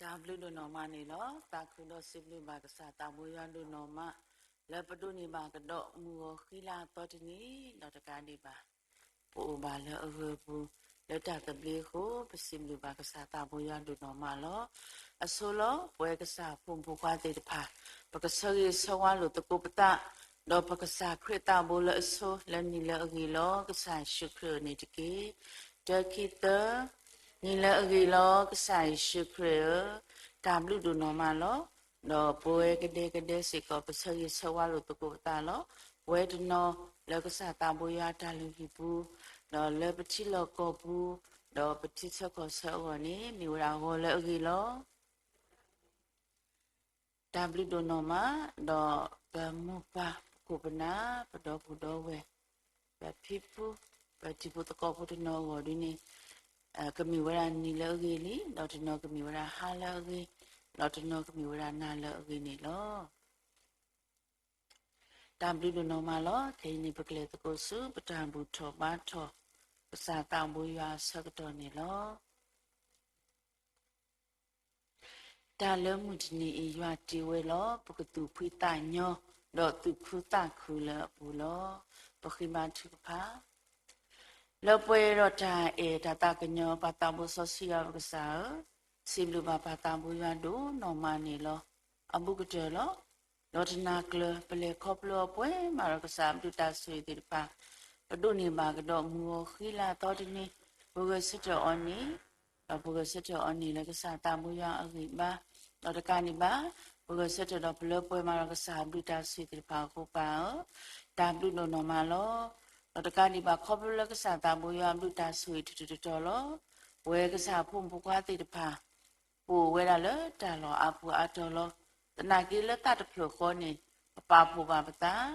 တၢ်ဘျုးဒိၣ်နီၢ်မးန့ၣ်လီၤ. သးခုဒီးစံးဘျုးဘၣ်ကစၢ်သးဘိယွၤဒိၣ်နီၢ်မး လၢပဒိးန့ၢ်ဘၣ်ကဒီးမုၢ်ဂီၤဃံလၤအသီတနံၤ ဒီးတကးဒံးဘၣ် ပအိၣ်ဘၣ်လၢအဂၢၢ်ပူၤ လၢတၢ်သဘျ့အဃိ ပစံးဘျုးဘၣ်ကစၢ်သးဘိယွၤဒိၣ်နီၢ်မးလီၤ. အဆိလီၤ ပဝဲကစၢ်ဖိမုၣ်ဖိခွါသ့ၣ်တဖၣ် ပကဆၢဂ့ၤဆၢဝါလိာ်သကိးပသး ဒီးပကစၢ်ခရံာ်သးဘိလၢအဆိ လၢနံၤလၢအဂ့ၤလီၤ ကစၢ်ယ့ၣ်ၡူးခရံာ်အအိၣ်န့ၣ်တက့ၢ်. တၢ ခံ သၢ, နံၤလၢအဂ့ၤလီၤ ကစၢ်ယ့ၣ်ၡူးခရံာ်ဧၢ, တၢ်ဘျုးဒိၣ်နီၢ်မးလီၤ. ဒီးပဝဲကဒဲကဒဲစ့ၢ်ကီး ပဆၢဂ့ၤဆၢဝါလိာ်သကိးပသးလီၤ. ပဝဲတနီၤလၢကစၢ်သးဘိယွၤအတၢ်လုၢ်ဟံၣ်ပူၤ, ဒီးလၢပထံလီၢ်ကီၢ်ပူၤ, ဒီးပထံဆၢကီၢ်ဆၢအဂီၢ်န့ၣ် မ့ၢ်ဝဲဒၣ်ဂီၤလၢအဂ့ၤလီၤ. တၢ်ဘျုးဒိၣ်နီၢ်မး, ဒီးပမိၢ်ပၢ်ပခိၣ်ပနၢ် ပဒီပုၢ်ဒီဝဲၢ် ပဖံဖု ပတံၤဖိသကိးဖိတနီၤအဂီၢ်ဒ်န့ၣ် ကမ့ၢ်ဝဲဒၣ်နံၤလၢအဂ့ၤလံ, ဒီးတနီၤကမ့ၢ်ဝဲဒၣ်ဟါလၢအဂ့ၤ, ဒီးတနီၤကမ့ၢ်ဝဲဒၣ်နၤလၢအဂ့ၤန့ၣ်လီၤ. တၢ်ဘျုးဒိၣ်နီၢ်မးလီၤ. ခဲအံၤန့ၣ် ပကလဲၤသကိးဆူ ပတၢ်ဘူၣ်ထီၣ်ဘါထီၣ် ကစၢ်သးဘိယွၤအဆၢကတီၢ်န့ၣ်လီၤ. တၢ်လၢမုၢ်တနံၤအံၤ ယွၤတ့ဝဲလီၤ. ပကသူၣ်ဖှံသးညီ ဒီးသူၣ်ခုသးခုလၢအပူၤလီၤ. ပဃ့ဘါထုကဖၣ်. လၢပှဲၤဒီးတၢ်အဲၣ်တၢ်သးကညီၤ ပၢ်သးဘိစီဆှံယွၤပကစၢ်ဧၢ, စံးဘျုးဘၣ်ပၢ်သးဘိယွၤဒိၣ်နီၢ်မးန့ၣ်လီၤ. အဘူးကတၢၢ်လီၤ. ဒီးတနၤကျၢၤ ပလဲၤခီဖျိအီၤပှဲၤမးဒီးကစၢ်အဘျုးတၢ်ဆိၣ်ဂ့ၤသ့ၣ်တဖၣ်, ပဒိးန့ၢ်ဘၣ်ကဒီးမုၢ်ဂီၤဃံလၤအသီတနံၤ, ပဂဲၤဆၢထၢၣ်အီၤန့ၣ် ဒီးပဂဲၤဆၢထၢၣ်အီၤန့ၣ်လၢကစၢ်သးဘိယွၤအဂံၢ်ဘါ, ဒီးတကးဒံးဘၣ် ပဂဲၤဆၢထၢၣ်ဒီးပလၢပှဲၤမးဒီးကစၢ်အဘျုးတၢ်ဆိၣ်ဂ့ၤသ့ၣ်တဖၣ်အဃိ ပၢ်ဧၢ, တၢ်ဘျုးဒိၣ်နီၢ်မးလီၤ. ဒီးတကးဒံးဘၣ်ခီဖျိလၢကစၢ်သးဘိယွၤအဘျုးတၢ်ဆိၣ်ဂ့ၤတတီၤတတီၤလီၤ. ပဝဲကစၢ်ဖိမုၣ်ဖိခွါသ့ၣ်တဖၣ် ပအိၣ်ဝဲဒၣ်လၢတၢ်လီၢ်အါပူၤအါတီၤလီၤ. သနာ်က့လၢသးတဖျၢၣ်ဃီန့ၣ် ပပာ်ဖှိၣ်ဘၣ်ပသး,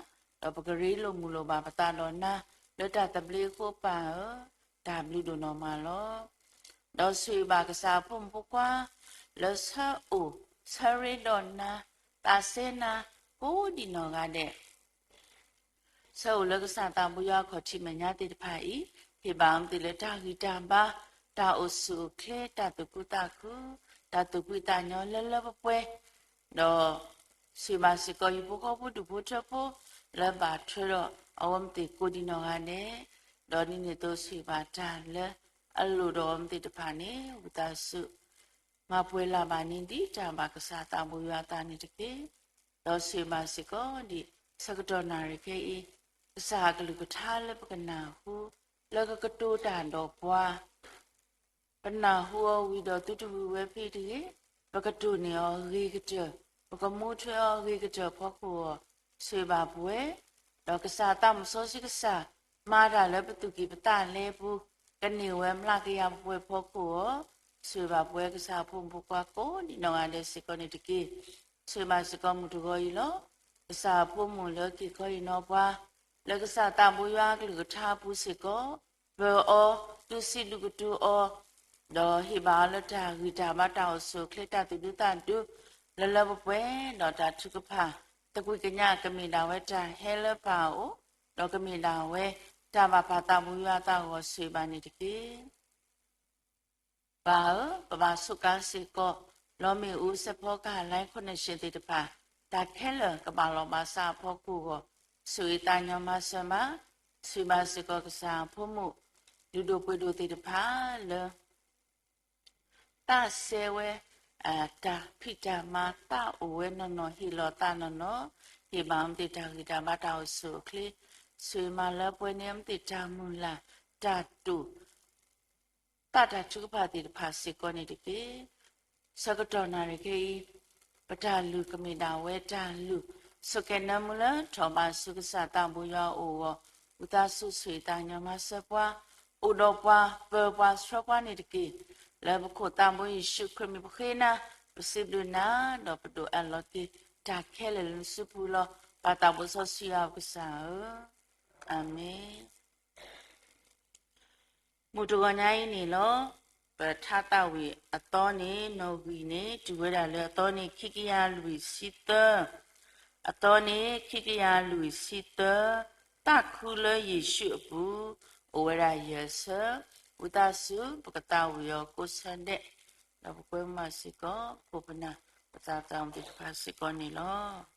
ဒီးပကရ့လိာ်မုာ်လိာ်ဘၣ်ပသးဒီးနၤ လၢတၢ်သဘျ့အဃိပၢ်ဧၢ, တၢ်ဘျုးဒိၣ်နီၢ်မးလီၤ. ဒီးဆိၣ်ဂ့ၤဘၣ်ကစၢ်အဖိမုၣ်ဖိခွါ လၢဆၢအိၣ်ဆၢရ့ဒီးနၤ, သးစဲနၤ ကိးဒံးနီၢ်ဂၤဒဲး ဆၢအိၣ်လၢကစၢ်သးဘိယွၤအခီၣ်ထံးမဲာ်ညါသ့ၣ်တဖၣ်အံၤ, ဟ့ၣ်ဘၣ်အီၤမ့ၢ်သ့ၣ်လၢတၢ်ဂံၢ်တၢ်ဘါ, တၢ်အိၣ်ဆူၣ်အိၣ်ချ့, တၢ်သူၣ်ခုသးခု, တၢ်သူၣ်ဖှံသးညီလၢလၢပှဲၤပှဲၤ, ဒီးဆိၣ်ဂ့ၤဘၣ်စ့ၢ်ကီးဟံၣ်ဖိဃီဖိဒူၣ်ဖိထၢဖိ လၢဘၣ်ထွဲဒီးအဝဲမ့ၢ်သ့ၣ်ကိးဒံးနီၢ်ဂၤဒဲး, ဒီးဒ်န့ၣ်အသိးဆိၣ်ဂ့ၤဘၣ်တၢ်လၢအလိၣ်ဒီးအဝဲမ့ၢ်သ့ၣ်တဖၣ်န့ၣ် ဝံသးစူၤ မၤပှဲၤလၢ်ဘၣ်န့ၢ်ဒံးတၢ်ဘၣ်ကစၢ်သးဘိယွၤအသးန့ၣ်တက့ၢ်. ဒီးဆိၣ်ဂ့ၤဘၣ်စ့ၢ်ကီးဒံးဆၢကတီၢ်နၣ်ရံၣ်ခဲအံၤ, ကစၢ်အကလုၢ်ကထါလၢပကနၢ်ဟူ, လၢကကတိၤတၢ်ဒီးပှၤ ပနၢ်ဟူအီၤဝံၤဒီးသုတဝံၤဝဲဖဲတဂ့ၤ, ပကတိၢ်န့ၢ်အီၤဂ့ၤကတၢၢ်, ပကမူထွဲအီၤဂ့ၤကတၢၢ်အဖီခိၣ်အဂီၢ်, ဆိၣ်ဂ့ၤဘၣ်ပဝဲ, ဒီးကစၢ်သးစီဆှံကစၢ် မၤတၢ်လၢပသူၣ်ကံၢ်ပသးလဲပူၤ, ကန့ၢ်ဝဲမျးကယၤပှဲၤပှဲၤအဖီခိၣ်အဂီၢ်, ဆိၣ်ဂ့ၤဘၣ်ပဝဲကစၢ်အဖိမုၣ်ဖိခွါကိးဒံးနီၢ်ဂၤဒဲးစ့ၢ်ကီးန့ၣ်တက့ၢ်. ဆိၣ်ဂ့ၤဘၣ်စ့ၢ်ကီးမုၢ်တဂီၤအံၤလီၤ. ကစၢ်အဖိမုၣ်လၢက့ၤခီအံၤနီၢ်ပှၤ, လၢကစၢ်သးဘိယွၤအကလုၢ်ကထါအပူၤစ့ၢ်ကီး, ပၢၤအီၤ, တူၢ်စံးဒူကတူၢ်အီၤ, ဒီးဟ့ၣ်ဘၣ်အီၤလၢတၢ်ဂံၢ်တၢ်ဘါတၢ်အိၣ်ဆူၣ်အိၣ်ချ့တၢ်သူၣ်ဒူသးဒူ, လၢလၢပှဲၤပှဲၤ, ဒီးတၢ်ထုကဖၣ်, သကွံာ်ကညးကမ့ၢ်ဒၣ်ဝဲတၢ်ဟဲလၢပၢ်အအိၣ်, ဒီးကမ့ၢ်ဒၣ်ဝဲတၢ်ဘၣ်ပၢ်သးဘိယွၤအသးအဂီၢ်ဆိၣ်ဂ့ၤဘၣ်န့ၣ်တက့ၢ်. ပၢ်ဧၢ, ပဘၣ်စူးကါစ့ၢ်ကီး, လီမ့ၣ်အူစဲးဖီကဟၣ် line connection သ့ၣ်တဖၣ်, တၢ်ခဲလၢာ်ကဘၣ်လီၤဘၣ်စးအဖီခိၣ်အဂီၢ်, ဆိၣ်ဂ့ၤသးညီမၤစၢၤမး, ဆိၣ်ဂ့ၤဘၣ်စ့ၢ်ကီးကစၢ်အဖိမုၣ်, လုၢ်ဒိၣ်ပှ့ၤဒိၣ်သ့ၣ်တဖၣ်လၢ သးစဲဝဲ, တၢ်ဖံးတၢ်မၤသးအိၣ်ဝဲနီၢ်နီၢ် ဟ့ၣ်လီၤသးနီၢ်နီၢ်, ဟ့ၣ်ဘၣ်အီၤမ့ၢ်သ့ၣ်တၢ်ဂံၢ်တၢ်ဘါတၢ်အိၣ်ဆူၣ်အိၣ်ချ့, ဆိၣ်ဂ့ၤမၤလၢပှဲၤန့ၢ်အီၤမ့ၢ်သ့ၣ်တၢ်မုၢ်လၢ်, တၢ်တိာ် သးတၢ်ထုကဖၣ်သ့ၣ်တဖၣ်စ့ၢ်ကီးန့ၣ်တက့ၢ်. ဆၢကတီၢ်နၣ်ရံၣ်ခဲအံၤ, ပတၢ်လုၢ်ကမ့ၢ်ဒၣ်ဝဲတၢ်လုၢ်, ဆိၣ်ကဲၤနၢမူလၢထီၣ်ဘးဆူကစၢ်သးဘိယွၤအအိၣ်အဂီၢ်, ဝံသးစူၤဆိၣ်ဂ့ၤသးညီမၤစၢၤပှၤ, အိၣ်ဒီးပှၤ, ပၢၤပှၤဆှၢပှၤန့ၣ်တက့ၢ်. လၢပခိၣ်သးဘိယ့ၣ်ၡူးခရံာ်မံၤပဃ့နၤ, ပစံးဘျုးနၤ, ဒီးပဒိးအၢၣ်လီၤက့ၤတၢ်ခဲလၢာ်လၢနစုပူၤလီၤ. ပၢ်သးဘိစီဆှံယွၤပကစၢ်ဧၢ, အၤမ့ၣ်. မုၢ်တဂီၤညါအံၤန့ၣ်လီၤ. ပထါသးဝံၣ်အသီန့ၣ် နီၣ်ဂံၢ်န့ၣ် တုၤဝဲဒၣ်လၢအသီန့ၣ် ခံကယၤလွံၢ်ဆံသၢ, အသီန့ၣ် ခံကယၤလွံၢ်ဆံသၢ, သးခုလၢယ့ၣ်ၡူးအပူၤ, အိၣ်ဝဲဒၣ်ယဲၢ်ဆၢ, ဝံသးစူၤ ပကသးဝံၣ်အီၤကိးဆၢဒဲး, ဒီးပကွဲမုာ်စ့ၢ်ကီး ခိၣ်ပနၢ် ပသးသမူသ့ၣ်တဖၣ်စ့ၢ်ကီးန့ၣ်လီၤ.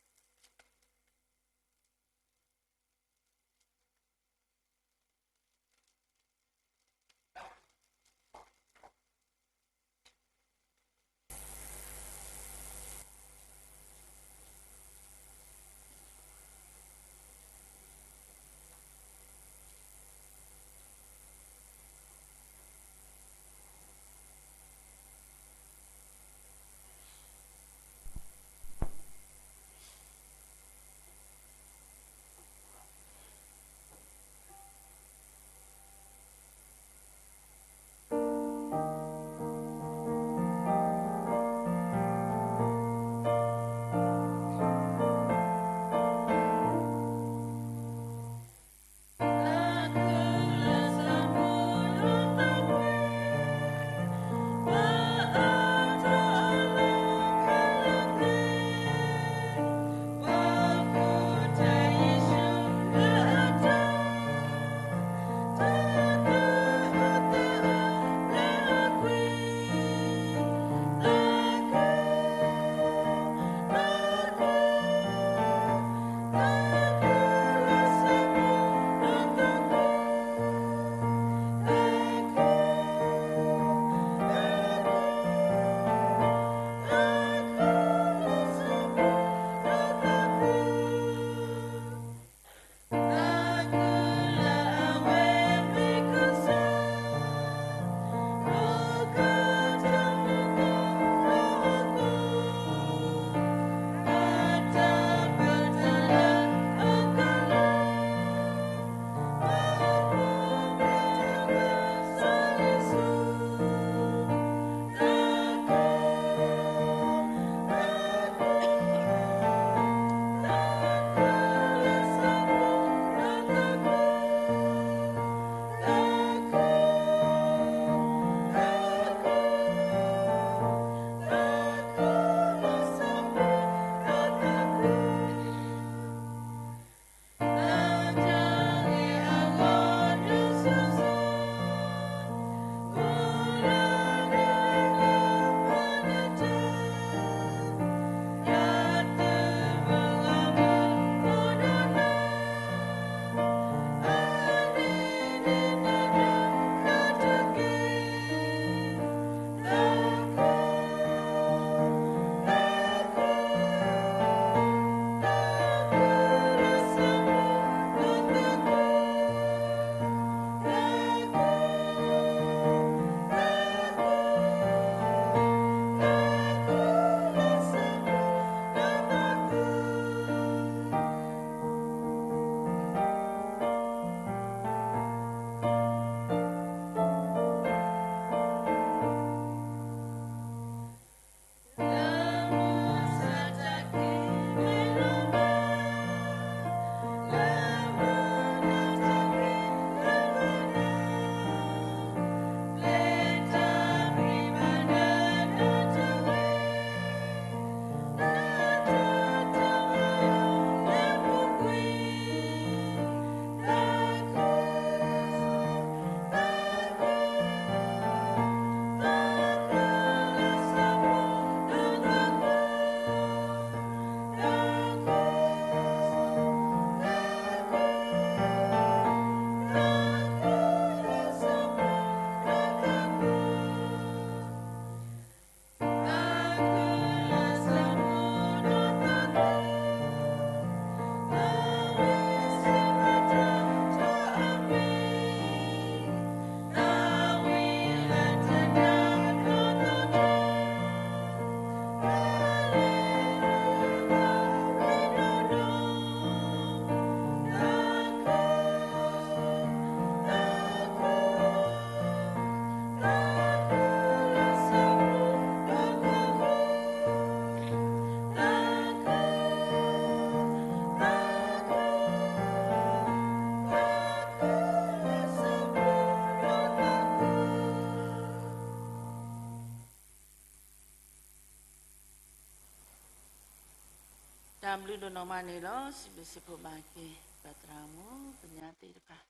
တၢ်ဘျုးဒိၣ်နီၢ်မးန့ၣ်လီၤ. စံးဘျုးစံးဖှိၣ်ဘၣ်က့ၤ ပသရၣ်မုၣ်ကညီသ့ၣ်တဖၣ်,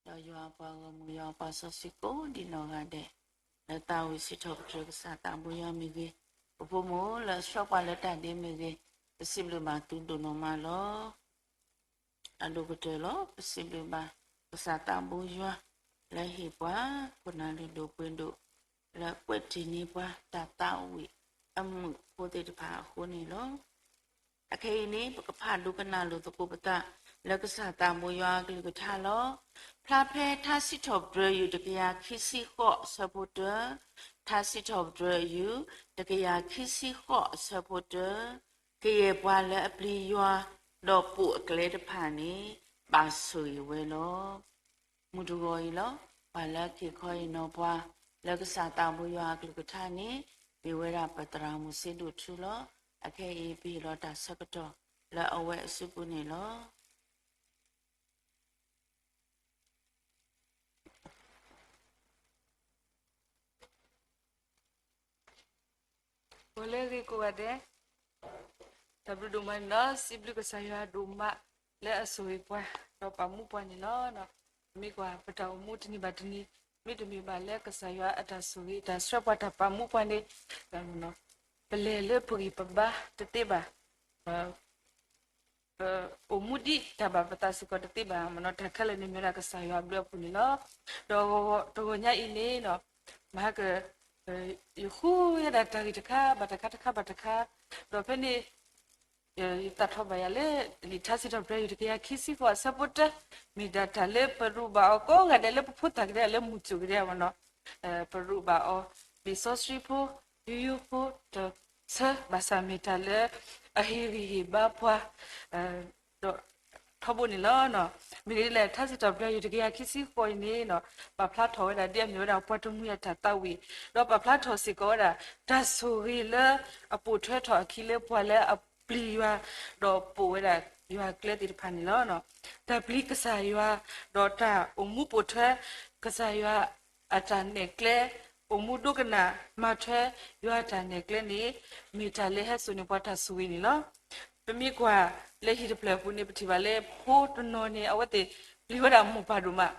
ဒီးယွၤအပှၤဂီၢ်မုၢ် ယွၤအပှၤစီဆှံကိးဒံးနီၢ်ဂၤဒဲး, လၢသးဝံၣ်စံးထီၣ်ပတြၢၤကစၢ်သးဘိယွၤမ့ၢ်ဂ့ၤ, ပဖိမုၣ်လၢအဆှၢပှၤလၢတၢ်ဒ့မ့ၢ်ဂ့ၤ, ပစံးဘျုးဘၣ်သုဒိၣ်နီၢ်မးလီၤ. အဒိၣ်ကတၢၢ်လီၤ ပစံးဘျုးဘၣ် ကစၢ်သးဘိယွၤ လၢဟ့ၣ်ပှၤ ခိၣ်နၢ်လုၢ်ဒိၣ်ပှ့ၤဒိၣ် လၢကွဲးတ့ၢ်န့ၢ်ပှၤတၢ်သးဝံၣ်အမုာ်ဖိသ့ၣ်တဖၣ်အဃိန့ၣ်လီၤ. အခဲအံၤန့ၣ် ပကဖးဒိကနၣ်လိာ်သကိးပသး လၢကစၢ်သးဘိယွၤအကလုၢ်ကထါလီၤ. ဖျါဖဲထါစံးထီၣ်ပတြၢၤ ယူၢ် တကယၤခံဆံဃိးအဆၢဖိတၢ, ထါစံးထီၣ်ပတြၢၤ ယူၢ် တကယၤခံဆံဃိးအဆၢဖိတၢ, ကယဲၢ်ပှၤလၢအပျံၤယွၤ ဒီးပိာ်အကျဲတဖၣ်န့ၣ် ဘၣ်ဆိၣ်ဂ့ၤဝဲလီၤ. မုၢ်တဂီၤအံၤလီၤ. ပှၤလၢအက့ၤခီအံၤနီၤပှၤ လၢကစၢ်သးဘိယွၤအကလုၢ်ကထါန့ၣ် မ့ၢ်ဝဲဒၣ်ပသရၣ်မုၣ်စ့ဒိၣ်ထူလီၤ. အခဲအံၤပဟ့ၣ်လီၤတၢ်ဆၢကတီၢ်လၢအဝဲအစုပူၤန့ၣ်လီၤ. ဂီၤလၢအဂ့ၤကိးဂၤဒဲး, တၢ်ဘျုးဒိၣ်မးန့ၣ်လီၤ. စံးဘျုးကစၢ်ယွၤဒိၣ်မး လၢအဆိၣ်ဂ့ၤပှၤ ဒီးပာ်မူပှၤန့ၣ်လီၤ. မ့ၢ်ကွၢ်ပတၢ်အိၣ်မူတနံၤဘၣ်တနံၤ မ့တမ့ၢ်ဘၣ်လၢကစၢ်ယွၤအတၢ်ဆိၣ်ဂ့ၤတၢ်ဆှၢပှၤတၢ်ပာ်မူပှၤန့ၣ် ပလဲၤလၢပဂံၢ်ပဘါတသ့ဘၣ်. ပအိၣ်မူဒ်တၢ်ဘၣ်ပသးစ့ၢ်ကီးတသ့ဘၣ်မ့ၢ်နီၤ, တၢ်ခဲလၢာ်န့ၣ်မ့ၢ်ဝဲဒၣ်ကစၢ်ယွၤအဘျုးအဖှိၣ်န့ၣ်လီၤ. ဒီးတဂီၤညါအံၤန့ၣ်နီၤ, မဟါက ယဃုဝဲဒၣ်တၢ်ဂ့ၢ်တခါဘၣ်တခါ တခါဘၣ်တခါ, ဒီးဖဲန့ၣ် ယသးထီၣ်ဘၣ်ယၤလၢ လံာ်ထါစံးထီၣ်ပတြၢၤ ယူၢ် တကယၤခံဆံဃိးအဆၢဖိတၢ မ့ၢ်ဒၣ်တၢ်လၢပရူးဘၣ်အီၤကိးဂၤဒဲးလၢပဖိသၣ်ကဒဲး လၢမုၢ်ကၠိၣ်ကဒဲးမ့ၢ်နီၤ, ပရူးဘၣ်အီၤ လံာ်စီဆှံဖိ ယူယူဖိတဆၢ ဘၣ်ဆၣ်မ့ၢ်တၢ်လၢအဟ့ၣ်ဂံၢ်ဟ့ၣ်ဘါပှၤ ဒီးထီဘိန့ၣ်လီၤ. မ့ၢ်ဂ့ၤဒ်လဲၣ် ထါစံးထီၣ်ပတြၢၤ ယူၢ် တကယၤခံဆံဃိးအံၤန့ၣ်နီၤ, ပာ်ဖျါထီၣ်ဝဲဒၣ်ဒ်အမ့ၢ်ဝဲဒၣ်ပှၤတမှံၤအတၢ်သးဝံၣ်, ဒီးပာ်ဖျါထီၣ်စ့ၢ်ကီးဝဲဒၣ် တၢ်ဆိၣ်ဂ့ၤလၢအပိာ်ထွဲထီၣ်အခံလၢပှၤလၢအပျံၤယွၤ ဒီးပိာ်ဝဲဒၣ်ယွၤကျဲသ့ၣ်တဖၣ်န့ၣ်လီၤ. တၢ်ပျံၤကစၢ်ယွၤ ဒီးတၢ်အိၣ်မူပိာ်ထွဲ ကစၢ်ယွၤအတၢ်နဲၣ်ကျဲ, အိၣ်မူဒိကနၣ်မၤထွဲယွၤအတၢ်နဲၣ်ကျဲန့ၣ် မ့ၢ်တၢ်လၢဟဲစိာ်န့ၢ်ပှၤတၢ်ဆိၣ်ဂ့ၤန့ၣ်လီၤ. ပမ့ၢ်ကွၢ်လၢဟံၣ်တဖျၢၣ်အပူၤန့ၣ် ပထံၣ်ဘၣ်လၢဖိတနီၤန့ၣ် အဝဲသ့ၣ်ပျံၤဝဲဒၣ်မိၢ်ပၢ်ဒိၣ်မး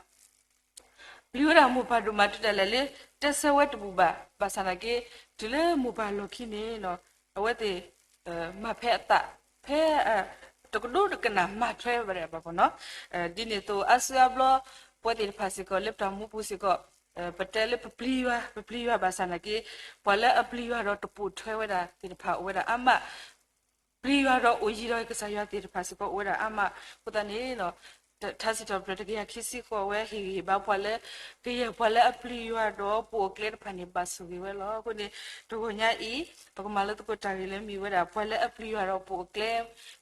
ပျံၤဝဲဒၣ်မိၢ်ပၢ်ဒိၣ်မး တုၤဒၣ်လဲာ်လၢ တဲဆၢဝဲတဘူၣ်ဘၣ်. ဘၣ်ဆၣ်သနာ်က့ တုၤလၢမိၢ်ပၢ်လီၢ်ခံန့ၣ် အဝဲသ့ၣ် မၤဖဲအသး ဖဲ တကဒိတကနၣ်မၤထွဲဝဲဒၣ်ဘၣ်ပနီၤ. ဒ်န့ၣ်အသိး အါစုအါဘျီ ပဝဲသ့ၣ်တဖၣ်စ့ၢ်ကီး လၢပတၢ်မူပူၤစ့ၢ်ကီး ပတဲလၢပပျံၤယွၤ ပပျံၤယွၤဘၣ်ဆၣ်သနာ်က့ ပှၤလၢအပျံၤယွၤဒီးတပိာ်ထွဲဝဲဒၣ်သ့ၣ်တဖၣ်အိၣ်ဝဲဒၣ်အါမး ပျံၤယွၤဒီးအိၣ်ယံၤဒီးကစၢ်ယွၤသ့ၣ်တဖၣ်စ့ၢ်ကီးအိၣ်ဝဲဒၣ်အါမး. အဃိသတးန့ၣ် ထါစံးထီၣ်ပတြၢၤ တကယၤခံဆံဃိး အဝဲဟ့ၣ်ဂံၢ်ဟ့ၣ်ဘါပှၤလၢ ကယဲၢ်ပှၤလၢအပျံၤယွၤဒီးပိာ်အကျဲတဖၣ်န့ၣ် ဘၣ်ဆိၣ်ဂ့ၤဝဲလီၤ. အဃိန့ၣ် တဂီၤညါအံၤ ပကမၤလိသကိးတၢ်ဂ့ၢ်လၢမ့ၢ်ဝဲဒၣ် ပှၤလၢအပျံၤယွၤဒီးပိာ်အကျဲ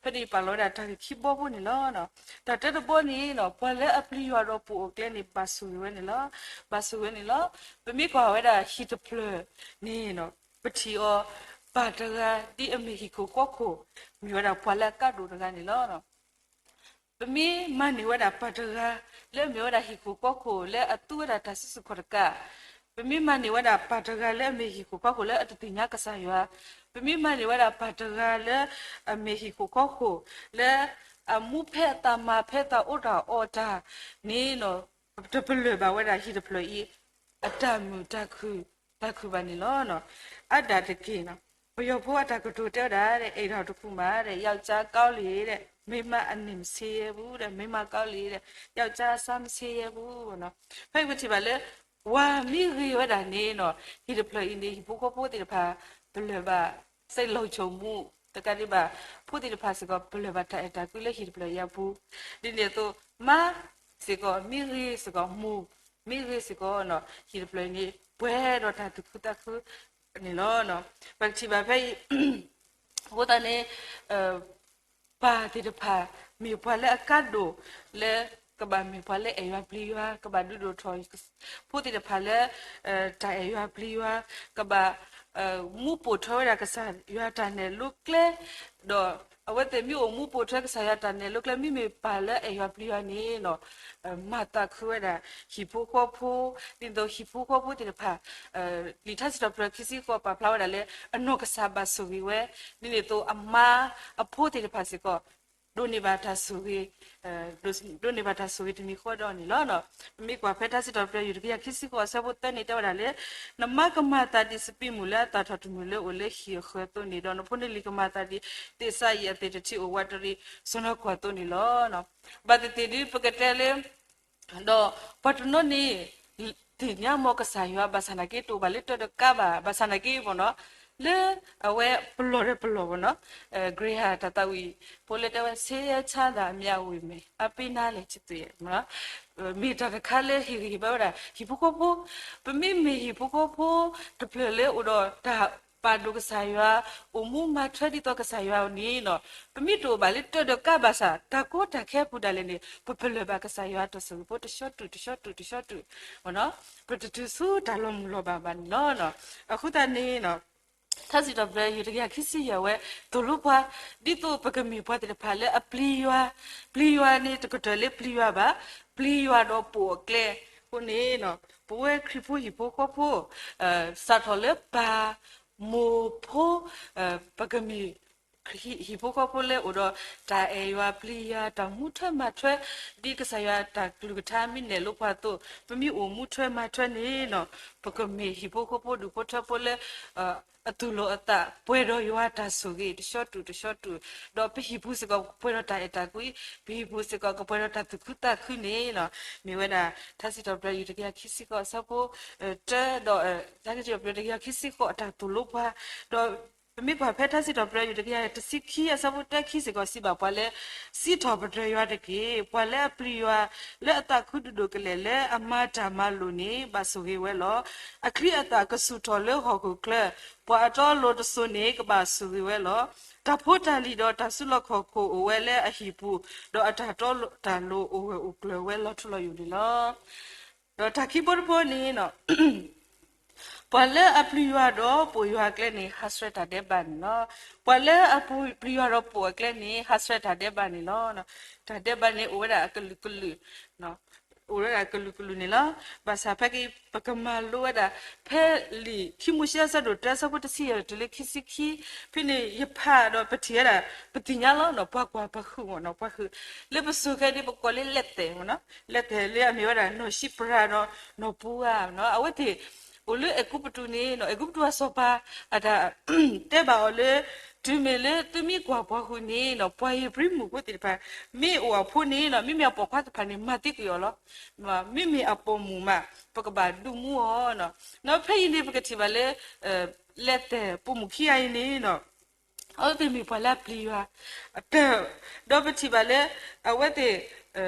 ဖဲန့ၣ်ပာ်လီၤဝဲဒၣ်တၢ်ဂ့ၢ်ခံဘီဖိန့ၣ်လီၤ. တၢ်တၢတဘီန့ၣ် ပှၤလၢအပျံၤယွၤဒီးပိာ်အကျဲန့ၣ် ဘၣ်ဆိၣ်ဂ့ၤဝဲန့ၣ်လီၤ. ဘၣ်ဆိၣ်ဂ့ၤဝဲန့ၣ်လီၤ. ပမ့ၢ်ကွၢ်ဝဲဒၣ်ဟံၣ်တဖျၢၣ်န့ၣ် ပထံၣ်အီၤ ပၢ်တဂၤဒ်အမ့ၢ်ဟံၣ်ခိၣ်ဃီခိၣ် မ့ၢ်ဝဲဒၣ်ပှၤလၢအကါဒိၣ်တဂၤန့ၣ်လီၤ. ပမ့ၢ်မၤန့ၢ်ဝဲဒၣ်ပၢ်တဂၤ လၢအမ့ၢ်ဝဲဒၣ်ဟံၣ်ခိၣ်ဃီခိၣ်လၢအသူဝဲဒၣ်တၢ်စုဆူၣ်ခီၣ်တကး, ပမ့ၢ်မၤန့ၢ်ဝဲဒၣ်ပၢ်တဂၤလၢအမ့ၢ်ဟံၣ်ခိၣ်ဃီခိၣ်လၢအတသ့ၣ်ညါကစၢ်ယွၤ, ပမ့ၢ်မၤန့ၢ်ဝဲဒၣ်ပၢ်တဂၤလၢအမ့ၢ်ဟံၣ်ခိၣ်ဃီခိၣ် လၢအမူဖဲအသးမၤဖဲအသးအိၣ်တၢ်အီၣ်တၢ်န့ၣ် တပလၢၢ်ဘၣ်ဝဲဒၣ်ဟံၣ်တဖျၢၣ်အံၤ အတၢ်မုာ်တၢ်ခုၣ် တၢ်ခုၣ်ဘၣ်န့ၣ်လီၤ. အါဒၣ်တက့ၢ်နီၤ, ပယီၤဖိအတၢ်ကတိၤတဲဝဲဒၣ် အိမ်ထောင်တစ်ခုမှာ ယောက်ျားကောင်းလေ မိန်းမအနံၣ်မဆေးရဲဘူး, မိန်းမကောင်းလေ ယောက်ျားအစားမဆေးရဲဘူးနီၤ. ဖဲပထံၣ်ဘၣ်လၢ ဝၤမ့ၢ်ဂ့ၤဝဲဒၣ်န့ၣ်နီၤ, ဟံၣ်တဖျၢၣ်အံၤန့ၣ် ဟံၣ်ဖိဃီဖိသ့ၣ်တဖၣ် ပလၢၢ်ဘၣ် စိတ်လုံခြုံမှု တကးဒံးဘၣ် ဖိသ့ၣ်တဖၣ်စ့ၢ်ကီး ပလၢၢ်ဘၣ်တၢ်အဲၣ်တၢ်ကွံလၢဟံၣ်တဖျၢၣ်အံၤအပူၤ, ဒ်န့ၣ်အသိး မါစ့ၢ်ကီး မ့ၢ်ဂ့ၤစ့ၢ်ကီး မိၢ်မ့ၢ်ဂ့ၤစ့ၢ်ကီးနီၤ, ဟံၣ်တဖျၢၣ်အံၤန့ၣ် ပှဲၤဒီးတၢ်သူၣ်ခုသးခုန့ၣ်လီၤ. ပကထံၣ်ဘၣ်ဖဲအံၤ အဃိသတးန့ၣ် ပၢ်သ့ၣ်တဖၣ် မ့ၢ်ပှၤလၢအကါဒိၣ်လၢ ကဘၣ်မ့ၢ်ပှၤလၢအဲၣ်ယွၤပျံၤယွၤ, ကဘၣ်ဒုးဒိၣ်ထီၣ် ဖိသ့ၣ်တဖၣ်လၢ တၢ်အဲၣ်ယွၤပျံၤယွၤ, ကဘၣ် မူပိာ်ထွဲဝဲဒၣ်ကစၢ်ယွၤတၢ်နဲၣ်လိကျဲ, ဒီးအဝဲသ့ၣ်မ့ၢ်အိၣ်မူပိာ်ထွဲကစၢ်ယွၤတၢ်နဲၣ်လိကျဲ မ့မ့ၢ်ပၢ်လၢအဲၣ်ယွၤပျံၤယွၤန့ၣ်နီၤ, မၤသးခုဝဲဒၣ် ဟံၣ်ဖိဃီဖိ, ဒ်သိးဟံၣ်ဖိဃီဖိသ့ၣ်တဖၣ် လံာ်ထါစံးထီၣ်ပတြၢၤခံဆံဃိး ပာ်ဖျါဝဲဒၣ်လၢ အနီၢ်ကစၢ်ဘၣ်ဆိၣ်ဂ့ၤဝဲ, ဒ်န့ၣ်အသိးအမါအဖိသ့ၣ်တဖၣ်စ့ၢ်ကီး ဒိးန့ၢ်ဘၣ်တၢ်ဆိၣ်ဂ့ၤ, ဒိးန့ၢ်ဘၣ်တၢ်ဆိၣ်ဂ့ၤတမံၤဃီဒီးန့ၣ်လီၤ. ပမ့ၢ်ကွၢ်ဖဲထါစံးထီၣ်ပတြၢၤ ယူၢ်တကယၤခံဆံဃိး အဆၢဖိသၢန့ၣ် တဲဝဲဒၣ်လၢ နမါကမၤသးဒ်စပံးမုၢ်လၢအသၣ်ထီၣ်တမုၢ်လၢအိၣ်လၢဟံၣ်အဃၢၤအသိးန့ၣ်, ဒီးနဖိနလံၤကမၤသးဒ်သ့ၣ်စၤယံးအသ့ၣ်တထံးအိၣ်ဝးတရံးစီနီၢ်ကွီၢ်အသိးန့ၣ်လီၤ. ဘၣ်သ့ၣ်သ့ၣ်ဒ်ပကတဲလၢ ဒီးပှၤတနီၤန့ၣ် သ့ၣ်ညါမ်ကစၢ်ယွၤ ဘၣ်ဆၣ်နာ်က့ တအိၣ်ဘၣ်လၢတၢ်ဒီးကါဘၣ်, ဘၣ်ဆၣ်နာ်က့ ပေါ့နော်, လၢအဝဲပလီၢ်ဒီးပလီၢ် ပေါ့နော်, ဂ့ၤဟၣ်တၢ်သးဝံၣ်ဖိလၢတဲဝဲ ဆင်းရဲချမ်းသာအမျှဝေမည်, အပေးနားလျက်ချစ်သူရဲ့ မ့ၢ်တၢ်တခါလၢဟ့ၣ်ဂံၢ်ဟ့ၣ်ဘါဝဲဒၣ် ဟံၣ်ဖိဃီဖိ, ပမ့မ့ၢ်ဟံၣ်ဖိဃီဖိတဖျၢၣ်လၢအိၣ်ဒီးတၢ်ပာ်ဒိၣ်ကစၢ်ယွၤ, အိၣ်မူမၤထွဲဒ်သိးကစၢ်ယွၤန့ၣ်, ပမ့ၢ်တအိၣ်ဘၣ်လၢတၢ်ဒီးကါဘၣ်ဆၣ် တၢ်ကီတၢ်ခဲအပူၤဒၣ်လဲာ်န့ၣ် ပပလၢၢ်ဘၣ်ကစၢ်ယွၤတၢ်ဆိၣ်ဂ့ၤဖိ တဆီတုၤတဆီတုၤတဆီတုၤ, ပတတုၤဆူတၢ်လီၤမုၢ်လီၤဘၣ်ဘၣ်န့ၣ်လီၤ. အဃိသတးန့ၣ် ထါစံးထီၣ်ပတြၢၤ ယူၢ်တကယၤခံဆံယဲၢ် အဝဲသိၣ်လိပှၤ ဒ်သိးပကမ့ၢ်ပှၤသ့ၣ်တဖၣ်လၢအပျံၤယွၤ, ပျံၤယွၤန့ၣ် တကတၢၢ်လၢပျံၤယွၤဘၣ်, ပျံၤယွၤဒီးပိာ်အကျဲအဃိန့ၣ်, ပဝဲခရံာ်ဖိဟံၣ်ဖိဃီဖိ စးထီၣ်လၢပၢ်, မိၢ်ဖိ, ပကမ့ၢ် ဟံၣ်ဖိဃီဖိလၢအိၣ်ဒီးတၢ်အဲၣ်ယွၤပျံၤယွၤ တၢ်မူထွဲမၤထွဲ ဒ်ကစၢ်ယွၤတၢ်ကလုၢ်ကထါ မ့ၢ်နဲၣ်လိပှၤအသိး, ပမ့ၢ်အိၣ်မူထွဲမၤထွဲန့ၣ်, ပကမ့ၢ်ဟံၣ်ဖိဃီဖိဒူၣ်ဖိထၢဖိလၢ အသူၣ်လီၤအသး ပှဲၤဒီးယွၤတၢ်ဆိၣ်ဂ့ၤတဆီတုၤတဆီတုၤ, ဒီးပဟံၣ်ပူၤစ့ၢ်ကီးပှဲၤဒီးတၢ်အဲၣ်တၢ်ကွံ, ပဟံၣ်ပူၤစ့ၢ်ကီးကပှဲၤဒီးတၢ်သူၣ်ခုသးခုန့ၣ်, မ့ၢ်ဝဲဒၣ် ထါစံးထီၣ်ပတြၢၤ ယူၢ်တကယၤခံဆံဃိး အဆၢဖိ တၢ ဒီး ထါစံးထီၣ်ပတြၢၤ တကယၤခံဆံဃိး အတၢ်သိၣ်လိပှၤ, ဒီး ပမ့ၢ်ကွၢ်ဖဲထါစံးထီၣ်ပတြၢၤ ယူၢ်တကယၤတဆံခံ အဆၢဖိတၢခံစ့ၢ်ကီး စံးဘၣ်ပှၤလၢ စံးထီၣ်ပတြၢၤယွၤတက့ၢ်. ပှၤလၢအပျံၤယွၤ လၢအသးခုဒိၣ်ဒိၣ်ကလဲာ် လၢအမၤတၢ်မၤလိာ်န့ၣ် ဘၣ်ဆိၣ်ဂ့ၤဝဲလီၤ. အချံအသၣ်ကဆူၣ်ထီၣ်လၢဟီၣ်ခိၣ်ချၢ, ပှၤအတီအလိၤတစိၤန့ၣ် ကဘၣ်ဆိၣ်ဂ့ၤဝဲလီၤ. တၢ်ဖိတၢ်လံၤဒီးတၢ်စုလီၢ်ခီၣ်ခိၣ်အိၣ်ဝဲလၢအဟံၣ်ပူၤ, ဒီးအတၢ်တီတၢ်လိၤအိၣ်ဂၢၢ်အိၣ်ကျၢၤဝဲလီၤထူလီၤယိာ်န့ၣ်လီၤ. ဒီးတၢ်ခံဘိတဘိန့ၣ် ပှၤလၢအပျံၤယွၤဒီးပိာ်ယွၤအကျဲန့ၣ် ဟးဆှဲးတၢ်ဒဲးဘးန့ၣ်လီၤ. ပှၤလၢအပျံၤယွၤဒီးပိာ်အကျဲန့ၣ် ဟးဆှဲးတၢ်ဒဲးဘးန့ၣ်လီၤ. တၢ်ဒဲးဘးန့ၣ် အိၣ်ဝဲဒၣ်အကလုာ်ကလုာ်, အိၣ်ဝဲဒၣ်ကလုာ်ကလုာ်န့ၣ်လီၤ. ဘၣ်ဆၣ်ဖဲက့ၤ ပကမၤလိဝဲဒၣ် ဖဲလံာ်ခံမိၤၡ့အဆၢဒိၣ်တၢ အဆၢဖိတဆံယဲၢ်တုၤလၢခံဆံခံ ဖဲန့ၣ် ယဖးဒီးပထံၣ်ဝဲဒၣ် ပသ့ၣ်ညါလီၤနီၤ ပှၤကွၢ်ပှၤဟုၣ်မ့ၢ်နီၤ ပှၤဟုၣ် လၢပစိၤခဲအံၤန့ၣ် ပကိးလၢလဲၤသဲးမ့ၢ်နီၤ လဲၤသဲးလၢအမ့ၢ်ဝဲဒၣ် နီၢ်ၡံပြၤဒီးနီၢ်ပူၤဧါနီၤ အဝဲသ့ၣ် အိၣ်လၢအဲၤကူပတူးန့ၣ်နီၤ အဲၤကူပတူးအစီၤပၤ အတၢ် တဲဘၣ်အီၤလၢ တုၤမ့ၢ်လၢသုမ့ၢ်ကွၢ်ပှၤဟုၣ်န့ၣ်နီၤ ပှၤဧ့ၤဘြံၤမုၣ်ဖိသ့ၣ်တဖၣ် မ့ၢ်အိၣ်အဖိန့ၣ်နီၤ မ့မ့ၢ်အပိာ်ခွါသ့ၣ်တဖၣ်န့ၣ် မၤသံကွံာ်အီၤလီၤ. မ့မ့ၢ်အပိာ်မုၣ်မး ပကဘၣ်ဒုးမူအီၤနီၤ. ဒီးဖဲအံၤန့ၣ် ပကထံၣ်ဘၣ်လၢ လဲၤသဲးပိာ်မုၣ်ခံဂၤအံၤန့ၣ်နီၤ အဝဲသ့ၣ်မ့ၢ်ပှၤလၢအပျံၤယွၤ ဒီးပထံၣ်ဘၣ်လၢ အဝဲသ့ၣ်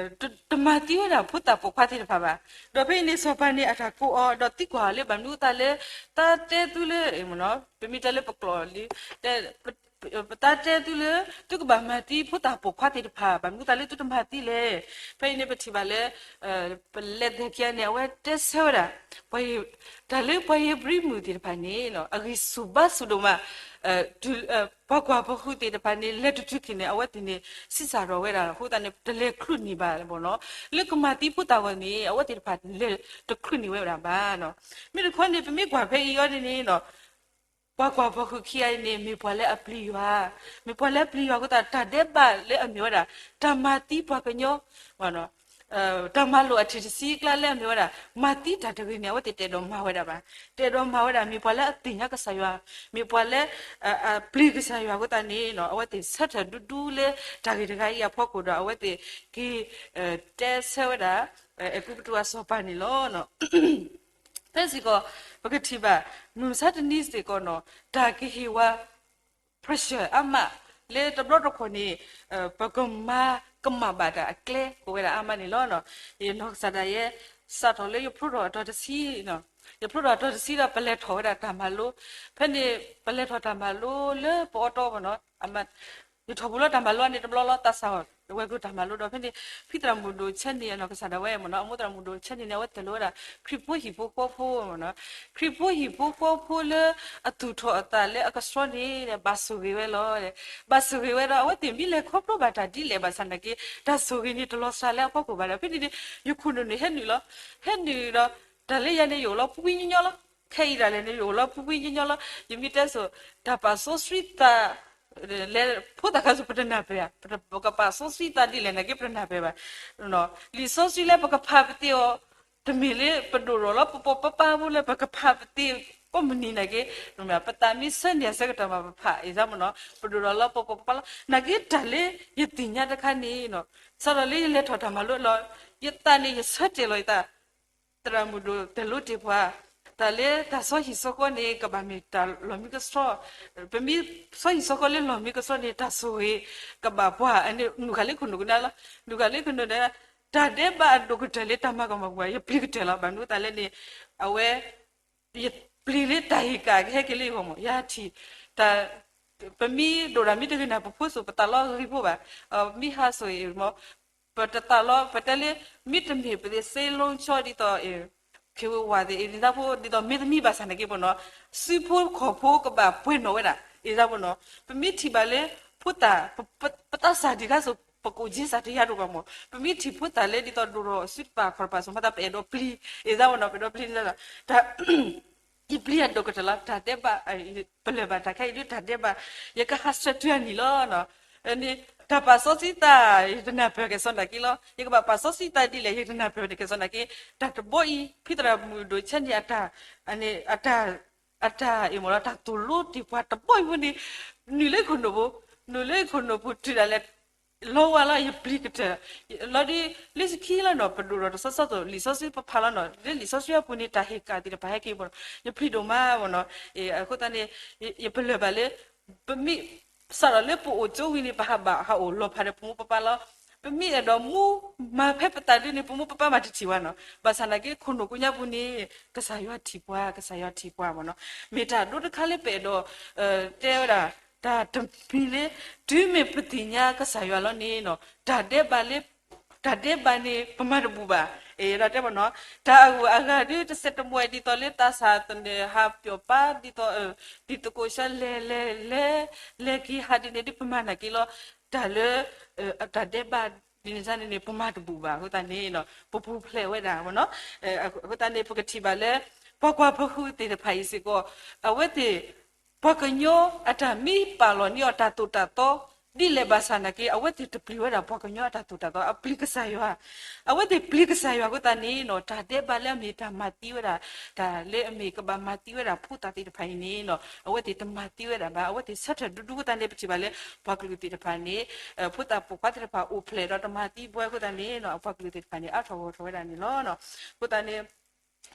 တမၤသံဝဲဒၣ်ဖိသၣ်ပိာ်ခွါသ့ၣ်တဖၣ်ဘၣ်. ဒီးဖဲအံၤန့ၣ် စီၤပၤန့ၣ် အတၢ်ကိးအီၤ ဒီးသံကွၢ်အီၤလၢ ဘၣ်မနုၤအသးလၢ တၢ်တဲသုလၢ ပမ့ၢ်တဲလၢပကျိာ်လံ တၢ်တဲသုလၢ သုကဘၣ်မၤသံဖိသၣ်ပိာ်ခွါသ့ၣ်တဖၣ် ဘၣ်မနုၤအသးလၢသုတမၤသံလဲၣ်. ဖဲအံၤန့ၣ် ပထံၣ်ဘၣ်လၢ ပလဲၤသဲးခံဂၤန့ၣ် အဝဲတဲဆၢဝဲဒၣ် တၢ်လၢပှၤဧ့ၤဘြံၤမုၣ်သ့ၣ်တဖၣ်န့ၣ် အဂံၢ်ဆူၣ်ဘါဆူၣ်ဒိၣ်မး ပှၤကွၢ်ပှၤဃုသ့ၣ်တဖၣ်န့ၣ် လဲၤတတုၤခံန့ၣ် အဝဲသ့ၣ်န့ၣ် ဆံးစၢ်ထီၣ်ဝဲဒၣ် အဃိသတးန့ၣ် တလဲၤချုးန့ၢ်ဘၣ်ဘၣ်နီၤ လၢကမၤသံဖိသၣ်ဂီၢ်န့ၣ် အဝဲသ့ၣ်တဖၣ်လဲၤတချုးန့ၢ်ဝဲဒၣ်ဘၣ်နီၤ. မ့ၢ်တခီန့ၣ် ပမ့ၢ်ကွၢ်ဖဲအံၤအီၤန့ၣ်န့ၣ် ပှၤကွၢ်ပှၤဃုခံဂၤအံၤန့ၣ် မ့ၢ်ပှၤလၢအပျံၤယွၤ, မ့ၢ်ပှၤလၢအပျံၤယွၤအဃိသတး တၢ်ဒဲးဘးလၢအမ့ၢ်ဝဲဒၣ် တၢ်မၤသံပှၤကညီ တၢ်မၤလိာ်အထံၣ်တဆံအကျါလၢအမ့ၢ်ဝဲဒၣ် မၤသံတၢ်တဂ့ၤန့ၣ် အဝဲသ့ၣ်တအဲၣ်ဒိးမၤဝဲဒၣ်ဘၣ်. တအဲၣ်ဒိးမၤဝဲဒၣ် မ့ၢ်ပှၤလၢအသ့ၣ်ညါကစၢ်ယွၤ, မ့ၢ်ပှၤလၢ အပျံၤကစၢ်ယွၤအဃိသတးန့ၣ် အဝဲသ့ၣ်ဆၢထၢၣ်ဒူဒူလၢတၢ်ဂ့ၢ်တဂၤအံၤအဖီခိၣ်ဒီး အဝဲသ့ၣ်က့ၤ တဲဆၢဝဲဒၣ် အဲၤကူပတူးအစီၤပၤန့ၣ်လီၤ. ဖဲစ့ၢ်ကီး ပကထံၣ်ဘၣ် မုၢ်မဆါတနံၤစ့ၢ်ကီးနီၤ တၢ်ကဟ့ၣ်ဝဲ pressure အါမး လၢတဘျီတခီၣ်န့ၣ် ပကမၤကမၣ်ဘၣ်တၢ်အကျဲ အိၣ်ဝဲဒၣ်အါမးန့ၣ်လီၤ. ယနီၢ်ကစၢ်ဒၣ်ယဲ စးထီၣ်လၢယဖျိထီၣ်အတီၤတဆံ, ယဖျိထီၣ်အတီၤတဆံဒီး ပလဲၤထီၣ်ဝဲဒၣ်တၢ်မၤလိ, ဖဲန့ၣ် ပလဲၤထီၣ်တၢ်မၤလိလၢပအီတီမ့ၢ်နီၤ ယထီၣ်ပူၤလၢတၢ်မၤလိန့ၣ်တဘျီလီၤ သးစၢ်ဝဲၤကျိၤတၢ်မၤလိဒီး ဖဲန့ၣ် ဖံသရၣ်မုၣ်ဒိၣ်ဆဲန့ၣ် အနီၢ်ကစၢ်ဒၣ်ဝဲမ့ၢ်နီၤ အမိၢ်သရၣ်မုၣ်ဒိၣ်ဆဲန့ၣ်န့ၣ် အဝဲတဲလီၤဝဲဒၣ် ခရံာ်ဖိဟံၣ်ဖိဃီဖိမ့ၢ်နီၤ ခရံာ်ဖိဟံၣ်ဖိဃီဖိလၢအသူၣ်ထီၣ်အသးလၢအကဆှီန့ၣ် ဘၣ်ဆိၣ်ဂ့ၤဝဲလီၤ. ဘၣ်ဆိၣ်ဂ့ၤဝဲဒီး အဝဲသ့ၣ်မ့ၢ်လဲၤခီဖျိဘၣ်တၢ်ဒ်လဲၣ်ဘၣ်ဆၣ်နာ်က့ တၢ်ဆိၣ်ဂ့ၤန့ၣ်တလီၤစှၤလၢအဖီခိၣ်ဘၣ်ဒီး ဖဲန့ၣ်န့ၣ် ယခိၣ်နူာ်န့ၣ်ဟဲနုာ်လီၤ. ဟဲနုာ်ဒီး တၢ်လၢယၤန့ၣ် ယအိၣ်လီၤဖှံဖှံညီညီလီၤ. ခဲအံၤဒၣ်လဲာ်န့ၣ် ယအိၣ်လီၤဖှံဖှံညီညီလီၤ. ယမ့ၢ်တဲစိၤ တၢ်ပာ်စီဆှံသး လဲၤဖိသၣ်ခါဆူၣ် ပတနၢ်ပၢၢ်ဧါ, ပကပာ်စီဆှံသးဒ်လဲၣ်နာ်က့ ပတနၢ်ပၢၢ်ဘၣ်. လံာ်စီဆှံလၢပကဖးပသ့အီၤ, တမ့ၢ်လၢပဒိၣ်ထီၣ်လီၤပပီၣ်ပပၢ်ဖိလၢပကဖးပသ့ကိးမုၢ်နံၤနာ်က့, ပသးမ့ၢ်ဆၢန့ၢ်အဆၢကတီၢ်မး ပဖး အ့ၣ်စၢ်မနီၤ, ပဒိၣ်ထီၣ်လီၤပပီၣ်ပပၢ်လီၤ. နာ်က့တၢ်လၢယသ့ၣ်ညါတခါန့ၣ်, စးထီၣ်လၢယလဲၤထီၣ်တၢ်မၤလိလီၤ, ယသးန့ၣ် ယဆၢတဲာ်လီၤယသး သရၣ်မုၣ်ဒိၣ်တဲာ်လိၤတ့ၢ်ပှၤ, တၢ်လၢတၢ်စီဟံၣ်စီဃီန့ၣ် ကဘၣ်မ့ၢ်တၢ်လီၢ်မံကဆှီ, ပမ့ၢ်စီဟံၣ်စီဃီလၢလီၢ်မံကဆှီန့ၣ် တၢ်ဆိၣ်ဂ့ၤကဘၣ်ပှၤ, နုာ်ဃာ်လၢခိၣ်နူာ်ကနၣ်လီၤ, နုာ်ဃာ်လၢခိၣ်နူာ်ဒီး တၢ်ဒဲးဘးအဒိၣ်ကတၢၢ်လၢတၢ်မၤကမၣ်ပှၤ ယပျံၤကတၢၢ်လီၤ. ဘၣ်မနုၤအသးလဲၣ်န့ၣ်, အဝဲ ယပျံၤလၢတၢ်ဟ့ၣ်ကၣ်ကဟဲက့ၤလၢယဂီၢ်မး, ယထံၣ် ပမ့ၢ်ဒိၣ်တၢ်မ့ၢ်တဂ့ၤန့ၣ် ပဖိစိၤပသးလီဂ့ၤဖိဘၣ်, မ့ၢ်ဟးစိၤအံၤမး, ပတသးလီ ပတဲလၢ မ့တမ့ၢ်ပသ့ၣ်စ့လိကၠီဒ်သိး ခ့ဝ့ဝးသ့ၣ် အ့ၣ်သးဖိ ဒ်သိးမ့တမ့ၢ်ဘၣ်ဆၣ်နာ်က့မနီၤ, စုဖိခီၣ်ဖိကဘၣ်ပှဲၤနီၣ်ဝဲဒၣ် အ့ၣ်သးဖိနီၤ, ပမ့ၢ်ထံၣ်ဘၣ်လၢ ဖိသၣ် ပသးစၢ်ဒံးခါစိၤ ပကိးက့စၢ်တယါဒိၣ်ဘၣ်မး, ပမ့ၢ်ထံၣ်ဖိသၣ်လၢဒ်သိးဒိၣ်ထီၣ်စုတပၤခီၣ်တပၤစိၤမၤသး ပအဲၣ်ဒိးပျံၤ အ့ၣ်သးဖိနီၤ ပအဲၣ်ဒိးပျံၤန့ၣ်လီၤ. ယပျံၤအဒိၣ်ကတၢၢ်လီၤ. တၢ်ဒဲးဘး ပလၢၢ်ဘၣ်တၢ်ခဲအံၤဒ်တၢ်ဒဲးဘး, ယကဟးဆှဲးတုၤအနံၣ်လီၤ. တၢ်ပာ်စီဆှံသး ယတနၢ်ပၢၢ်ကဲၣ်ဆိးနာ်က့လီၤ. ယကဘၣ်ပာ်စီဆှံသးဒ်လဲၣ် ယတနၢ်ပၢၢ်န့ၣ်ကဲၣ်ဆိးနာ်က့, တၢ်တဘီအံၤ ဖံသရၣ်မုၣ်ဒိၣ်ဆဲန့ၣ် အတၢ် အတၢ်အ့ၣ်မးလီၤ တၢ်သိၣ်လိတ့ၢ်ပှၤတဘီအံၤဖိန့ၣ်, နုာ်လၢခိၣ်နူာ်ပူၤ, နုာ်လၢခိၣ်နူာ်ပူၤတုၤဒၣ်လဲာ် လီၤဝါလီၤ ယပျံၤကတၢၢ်, လီၤဒ် လၢခံလီၤနီၤ ပဒိၣ်ထီၣ်တဆီဆီသိး လံာ်စီဆှံပဖးလီၤနီၤ လၢလံာ်စီဆှံအပူၤန့ၣ် တၢ်ဟ့ၣ်ကၣ်သ့ၣ်တဖၣ်ဟဲက့ၤမးနီၤ ယပျံၤဒိၣ်မးမးနီၤ. အဃိသတးန့ၣ် ယပလၢၢ်ဘၣ်လၢ ပမ့ၢ် စးထီၣ်လၢပအိၣ်ကၠိဝံၤန့ၣ် ပဟးဘၣ်ဟးအိၣ်လီၤဖးဒီးပမိၢ်ပပၢ်လီၤ. ပမ့ၢ်အဲၣ်ဒိးမူမၤဖဲပသးဒ်န့ၣ် ပမိၢ်ပပၢ်မၤတထံၣ်ဝဲနီၤ. ဘၣ်ဆၣ်နာ်က့ ခိၣ်နူာ်ကိးညါပူၤန့ၣ် ကစၢ်ယွၤထံၣ်ပှၤ ကစၢ်ယွၤထံၣ်ပှၤမးနီၤ. မ့ၢ်တၢ်ဒိတခါလၢပအဲၣ်ဒိး တဲဝဲဒၣ် တၢ်တမံၤလၢ တုၤမ့ၢ်ပသ့ၣ်ညါကစၢ်ယွၤလီၤန့ၣ်နီၤ တၢ်ဒဲးဘးလၢ တၢ်ဒဲးဘးန့ၣ် ပမၤတဘူၣ်ဘၣ်. အဲၣ်ဒိးတဲမးနီၤ တၢ်အဂုၤအဂၤဒ်တစဲးတမှဲၤ ဒ်သိးလၢသးစၢ်သနၢၣ်ဟးပၠီၣ်ပၢ် ဒ်သိး ဒ်သကိးဆၢလဲၤလဲၤလဲၤ လဲၤက့ၤဟးဒ်န့ၣ်ဒ်ပမၤနာ်က့လီၤ. တၢ်လၢ တၢ်ဒဲးဘးဒ်န့ၣ်န့ၣ် ပမၤတဘူၣ်ဘၣ်အဃိသတးန့ၣ် ပပူၤဖျဲးဝဲဒၣ်မးနီၤ. အဃိသတးန့ၣ် ပကထံၣ်ဘၣ်လၢ ပှၤကွၢ်ပဃုာ်သ့ၣ်တဖၣ်အံၤစ့ၢ်ကီး အဝဲသ့ၣ် ပှၤကညီအတၢ်မ့ၢ်ပာ်လီၤန့ၢ်အီၤတၢ်သိၣ်တၢ်သီ ဒ်လဲၣ်ဘၣ်ဆၣ်နာ်က့ အဝဲသ့ၣ်တပျံၤဝဲဒၣ်ပှၤကညီအတၢ်သိၣ်တၢ်သီ အပျံၤကစၢ်ယွၤ အဝဲသ့ၣ်ပျံၤကစၢ်ယွၤအဃိသတးန့ၣ်နီၤ တၢ်ဒဲးဘးလၢအမ့ၢ်တၢ်မၤသံဝဲဒၣ် တၢ်လၢအမ့ၢ်ကဘၣ်မၤသံဝဲဒၣ်ဖိသၣ်သ့ၣ်တဖၣ်အံၤန့ၣ်နီၤ အဝဲသ့ၣ်တမၤသံဝဲဒၣ်ဘၣ် အဝဲသ့ၣ်ဆၢထၢၣ်ဒူဒူအဃိသတးန့ၣ် ပထံၣ်ဘၣ်လၢ ပှၤကလုာ်သ့ၣ်တဖၣ်န့ၣ် ဖိသၣ်ပိာ်ခွါသ့ၣ်တဖၣ်အိၣ်ဖျဲၣ်ဒီးတမၤသံပှၤအဃိသတးန့ၣ်နီၤ အပှၤကလုာ်သ့ၣ်တဖၣ်န့ၣ် အါထီၣ်ဂီၢ်ထီၣ်ဝဲဒၣ်န့ၣ်လီၤ. အဃိသတးန့ၣ်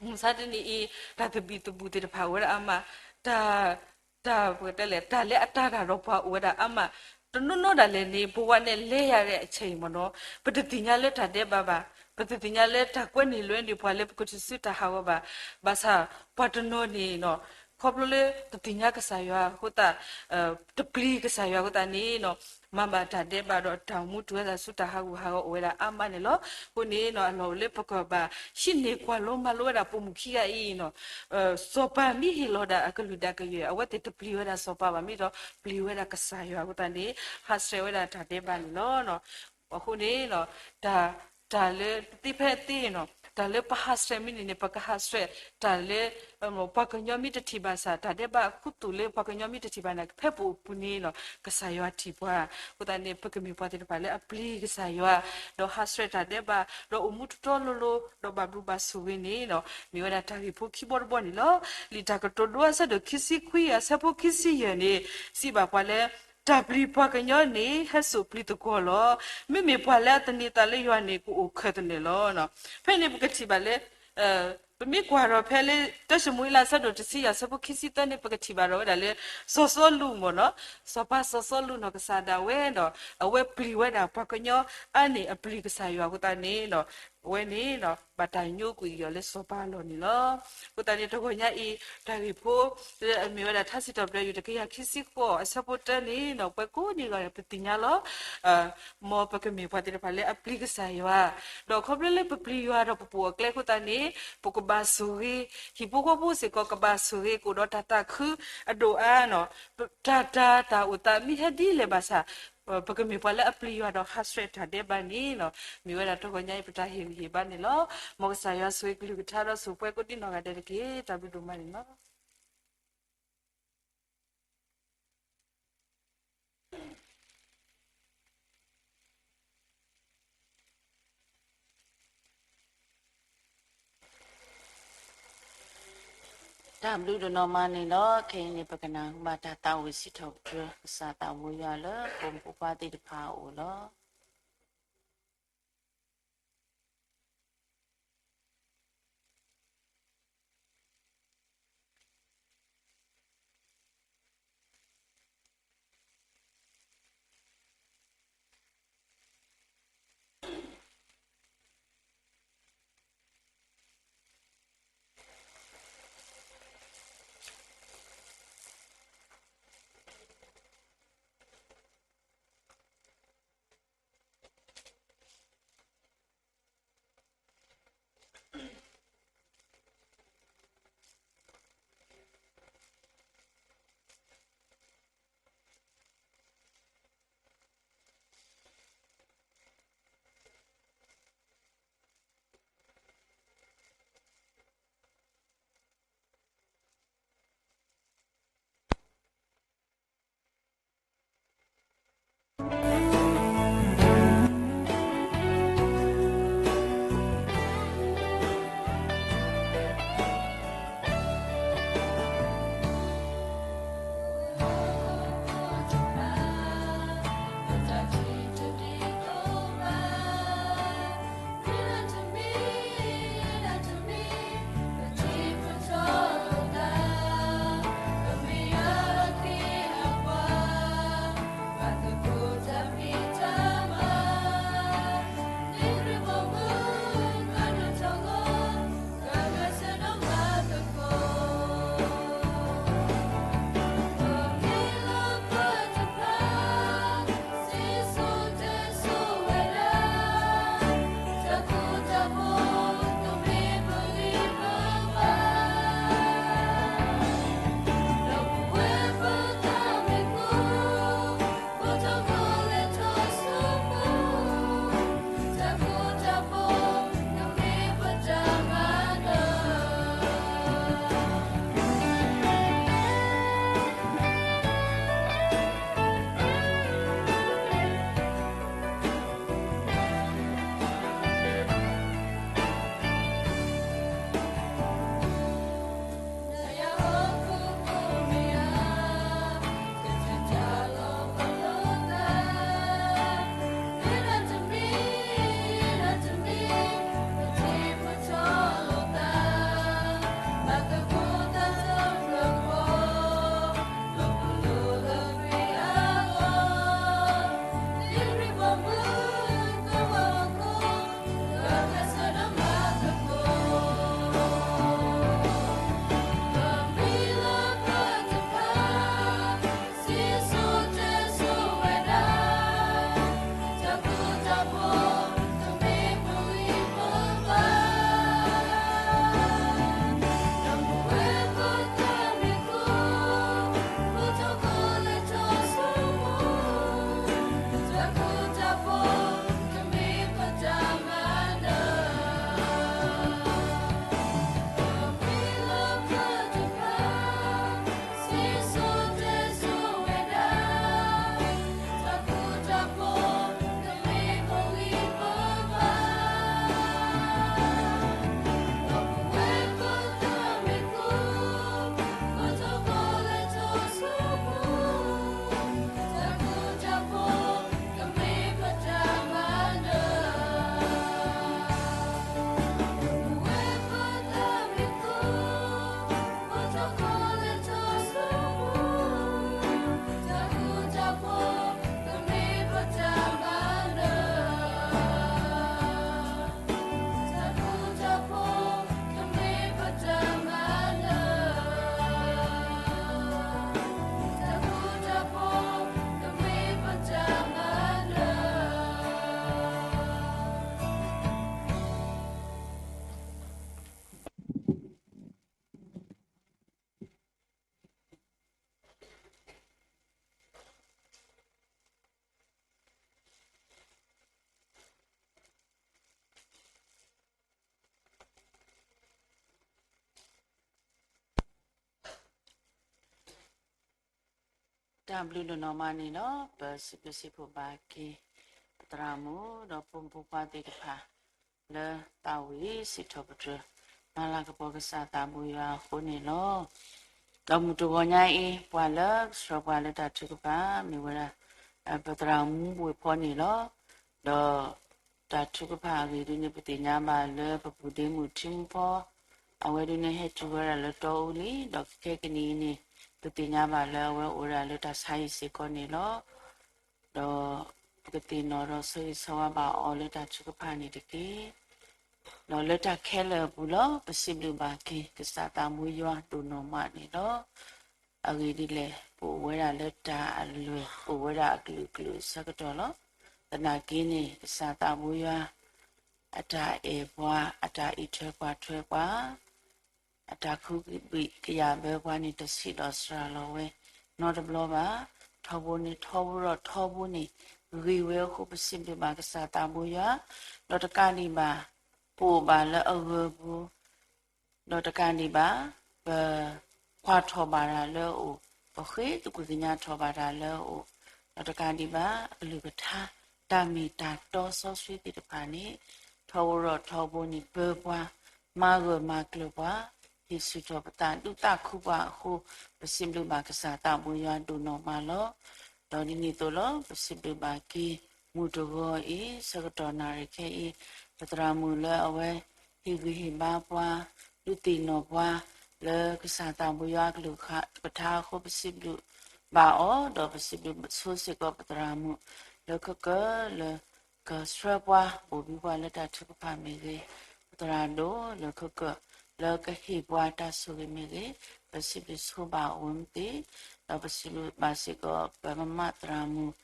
မုၢ်မဆါတနံၤအံၤ တၢ်သဘံၣ်သဘုၣ်သ့ၣ်တဖၣ်အိၣ်ဝဲဒၣ်အါမး, တၢ် တၢ်ပတဲလဲၣ် တၢ်လၢအတၢ်တၢ်ဒီးပှၤအိၣ်ဝဲဒၣ်အါမး, တနီၤနီၤဒၣ်လဲာ်န့ၣ် ပဝဲန့ၣ်လဲၤယၤရဲၣ်အဆဲးအံၤမ့ၢ်နီၤ ပတသ့ၣ်ညါလၢတၢ်ဒဲးဘးဘၣ်, ပတသ့ၣ်ညါလၢတၢ်ကွဲန့ၢ်လွဲန့ၢ်ပှၤလၢပကတုၤဆူတၢ်ဟးဂီၤဘၣ်, ဘၣ်ဆၣ်ပှၤတနီၤန့ၣ်နီၤ ခီဖျိလၢတသ့ၣ်ညါကစၢ်ယွၤအဃိသတး တပျံၤကစၢ်ယွၤအဃိသတးန့ၣ်နီၤ မၤဘၣ်တၢ်ဒဲးဘးဒီးတၢ်မူတုၤဝဲဒၣ်ဆူတၢ်ဟးဂူာ်ဟးဂီၤအိၣ်ဝဲဒၣ်အါမးန့ၣ်လီၤ. အဃိန့ၣ်နီၤ အလီၢ်လၢပကဘၣ် ဟံးန့ၢ်ကွၢ်လိမၤလိဝဲဒၣ်ပိာ်မုၣ်ခံဂၤအံၤနီၤ စီၤပၤမ့ၢ်ဟ့ၣ်လီၤဒၣ်အကလုၢ်ဒၣ်ကယဲၢ် အဝဲသ့ၣ်တပျံၤဝဲဒၣ်စီၤပၤဘၣ် မ့ၢ်ဒီးပျံၤဝဲဒၣ်ကစၢ်ယွၤအဃိသတးန့ၣ် ဟးဆှဲးဝဲဒၣ်တၢ်ဒဲးဘးန့ၣ်လီၤ. အဃိန့ၣ် တၢ် တၢ်လၢသ့ဖဲသ့နီၤ တၢ်လၢပဟးဆှဲးမ့ၢ်န့ၣ်န့ၣ် ပကဟးဆှဲး တၢ်လၢ ပှၤကညီမ့ၢ်တထံၣ်ဘၣ်ဆၣ် တၢ်ဒဲးဘးခူသူၣ်လၢပှၤကညီမ့ၢ်တထံၣ်ဘၣ်န့ၣ် ဖဲပအိၣ်ပူၤန့ၣ်နီၤ ကစၢ်ယွၤထံၣ်ပှၤ အဃိသတးန့ၣ် ပကမ့ၢ်ပှၤသ့ၣ်တဖၣ်လၢအပျံၤကစၢ်ယွၤ ဒီးဟးဆှဲးတၢ်ဒဲးဘး ဒီးအိၣ်မူတီတီလိၤလိၤ ဒီးဘၣ်ဘျုးဘၣ်ဆိၣ်ဂ့ၤန့ၣ်နီၤ မ့ၢ်ဝဲဒၣ်တၢ်ဂ့ၢ်ဖိခံဘီတဘီန့ၣ်လီၤ. လံာ်တၢ်ကတိၤဒိအဆၢဒိၣ်ခံဆံခွံအဆၢဖိခံဆံယဲၢ်န့ၣ် စံးဘၣ်ပှၤလၢ တၢ်ပျံၤပှၤကညီန့ၣ် ဟဲစိာ်ပျံၤသကွီၤလီၤ. မ့မ့ၢ်ပှၤလၢအသန့ၤသးလၢယွၤန့ၣ် ကအိၣ်ခၢၣ်သနၢၣ်လီၤ. ဖဲန့ၣ်ပကထံၣ်ဘၣ်လၢ ပမ့ၢ်ကွၢ်ဒီးဖဲလၢ တၢၡမူၤအ့လးအဆၢဒိၣ်တဆံယဲၢ်အဆၢဖိခံဆံသၢန့ၣ် ပကထံၣ်ဘၣ်ဒီးဝဲဒၣ်လၢ စီၤစီလူးမ့ၢ်နီၤ စီၤပၤစီၤစီလူးနီၤ ကစၢ်ဒၣ်ဝဲဒီး အဝဲပျံၤဝဲဒၣ်ပှၤကညီအါန့ၢ် အပျံၤကစၢ်ယွၤအဃိသတးန့ၣ် အဝဲန့ၣ် ဘၣ်တၢ်ညိကွံာ်အီၤလၢစီၤပၤအလီၢ်န့ၣ်လီၤ. အဃိသတးန့ၣ် တဂီၤညါအံၤ တၢ်ဂ့ၢ်ဖိ လၢအမ့ၢ်ဝဲဒၣ်ထါစံးထီၣ်ပတြၢၤ ယူၢ်တကယၤခံဆံဃိး အဆၢဖိတၢန့ၣ်နီၤ ပှၤကိးဒံဂၤ ပသ့ၣ်ညါလီၤ. မ်ပကမ့ၢ်ပှၤသ့ၣ်တဖၣ်လၢအပျံၤကစၢ်ယွၤ, ဒီးခီဖျိလၢပပျံၤယွၤဒီးပပိာ်အကျဲအဃိသတးန့ၣ် ပကဘၣ်ဆိၣ်ဂ့ၤ ဟံၣ်ဖိဃီဖိစ့ၢ်ကီး ကဘၣ်ဆိၣ်ဂ့ၤ ကအိၣ်ဒီးတၢ်သးခုအဒိၣ်အါနီၤ, တၢ်တၢ်တၢ်အိၣ်သးမ့ၢ်ဟဲဒ်လဲၣ်ဘၣ်ဆၣ် ပကမ့ၢ်ပှၤလၢအပျံၤယွၤဒီးဟးဆှဲးတၢ်ဒဲးဘးန့ၣ်နီၤ, မ့ၢ်ဝဲဒၣ်တဂီၤညါအံၤ ပတၢ်ဟ့ၣ်ဂံၢ်ဟ့ၣ်ဘါန့ၣ်လီၤ. မ်ကစၢ်ယွၤဆိၣ်ဂ့ၤကလုၢ်ကထါဒီးဆိၣ်ပှဲၤကိးဒံနီၢ်ဂၤဒဲးတက့ၢ်. တၢ်ဘျုးဒိၣ်မးန့ၣ်လီၤ. တၢ်ဘျုးဒိၣ်နီၢ်မးန့ၣ်လီၤ. ခဲအံၤန့ၣ် ပကနၢ်ဟူဘၣ်တၢ်သးဝံၣ်စံးထီၣ်ပတြၢၤ ကစၢ်သးဘိယွၤလၢ ပိာ်မုၣ်ဖိခွါသ့ၣ်တဖၣ်အအိၣ်လီၤ.တၢ်ဘျုးဒိၣ်နီၢ်မးန့ၣ်လီၤ. ပစံးဘျုးစံးဖှိၣ်ဘၣ်က့ၤ ပသရၣ်မုၣ် ဒီးပိာ်မုၣ်ဖိခွါသ့ၣ်တဖၣ် လၢသးဝံၣ်စံးထီၣ်ပတြၢၤ မၤလၤကပီၤကစၢ်သးဘိယွၤအဃိန့ၣ်လီၤ. ဒီးမုၢ်တဂီၤညါအံၤ ပှၤလၢကဆှၢပှၤလၢတၢ်ထုကဖၣ် မ့ၢ်ဝဲဒၣ် ပသရၣ်မူဘှ့ၣ်ဖီန့ၣ်လီၤ. ဒီးတၢ်ထုကဖၣ်အဂ့ၢ်ဒ်န့ၣ် ပသ့ၣ်ညါဘၣ်လၢပပူၤဒ့မုၣ်ထံမူဖီ အဝဲဒ်န့ၣ်ဟဲတုၤဝဲဒၣ်လၢတီအူလံ, ဒီးခဲကနံၣ်အံၤန့ၣ် ပသ့ၣ်ညါဘၣ်လၢအဝဲအိၣ်ဝဲဒၣ်လၢတၢ်ဆါဟံၣ်စ့ၢ်ကီးန့ၣ်လီၤ. ဒီးပကသ့ၣ်နီၣ်ဒီးဆၢဂ့ၤဆၢဝါဘၣ်အီၤလၢတၢ်ထုကဖၣ်န့ၣ်တက့ၢ်. ဒီးလၢတၢ်ခဲလၢာ်အပူၤလီၤ ပစံးဘျုးဘၣ်က့ၤ ကစၢ်သးဘိယွၤဒိၣ်နီၢ်မးန့ၣ်လီၤ. အဂ့ၢ်ဒ်လဲၣ်, ပအိၣ်ဝဲဒၣ်လၢတၢ်အလွဲၢ် အိၣ်ဝဲဒၣ်အကလုာ်ကလုာ်အဆၢကတီၢ်လီၤ. သနာ်က့န့ၣ် ကစၢ်သးဘိယွၤ အတၢ်အဲၣ်ပှၤ, အတၢ်အံးထွဲကွၢ်ထွဲပှၤ, အတၢ်ခူးဘံၣ်ကယာ်ဘၢပှၤန့ၣ် တဆံးဒီးစှၤလီၤဝဲနီတဘျီဘၣ်. ထီဘိန့ၣ် ထီဘိဒီးထီဘိန့ၣ် ဂ့ၤဝဲအဃိ ပစံးဘျုးဘၣ်ကစၢ်သးဘိယွၤ, ဒီးတကးဒံးဘၣ် ပအိၣ်ဘၣ်လၢအဂၢၤပူၤ ဒီးတကးဒံးဘၣ် ပကွၢ်ထီၣ်ဘၣ်တၢ်လၢအအိၣ်, ပဃ့သကွံာ်ကညးထီၣ်ဘၣ်တၢ်လၢအအိၣ်, ဒီးတကးဒံးဘၣ် အကလုၢ်ကထါ တၢ်မ့ၢ်တၢ်တီစီဆှံသ့ၣ်တဖၣ်န့ၣ် ထီဘိဒီးထီဘိန့ၣ် ပၢပှၤ, မၤဂၢၢ်မၤကျၢၤပှၤ, ဟ့ၣ်ဆူၣ်ထီၣ်ပသး ဒုးသးခုပှၤအဃိ ပစံးဘျုးဘၣ်ကစၢ်သးဘိယွၤဒိၣ်နီၢ်မးလီၤ. ဒီးဒ်န့ၣ်အသိးလီၤ ပစံးဘျုးဘၣ်က့ၤ မုၢ်တဂီၤအံၤ ဆၢကတီၢ်နၣ်ရံၣ်ခဲအံၤ ပသရၣ်မုၣ်လၢအဝဲ ဟ့ၣ်ဂံၢ်ဟ့ၣ်ဘါပှၤ, ဒုးသ့ၣ်နီၣ်ပှၤ လၢကစၢ်သးဘိယွၤအကလုၢ်ကထါအဃိ ပစံးဘျုးဘၣ်အီၤ, ဒီးပစံးဘျုးဆိစ့ၢ်ကီးပသရၣ်မုၣ် လၢခဲကၢၢ်လၢ ကဆှၢပှၤ ဘိၣ်ဘံပှၤလၢတၢ်ထုကဖၣ်မ့ၢ်ဂ့ၤ, ပသရၣ်ဒိၣ်လၢခဲကၢၢ် လၢကဟ့ၣ်ပှၤတၢ်ဆိၣ်ဂ့ၤမ့ၢ်ဂ့ၤ, ပစံးဘျုးဆိဘၣ်အဝဲမ့ၢ်သ့, ဒီးပစံးဘျုးဘၣ်စ့ၢ်ကီး ပမမသရၣ်မုၣ်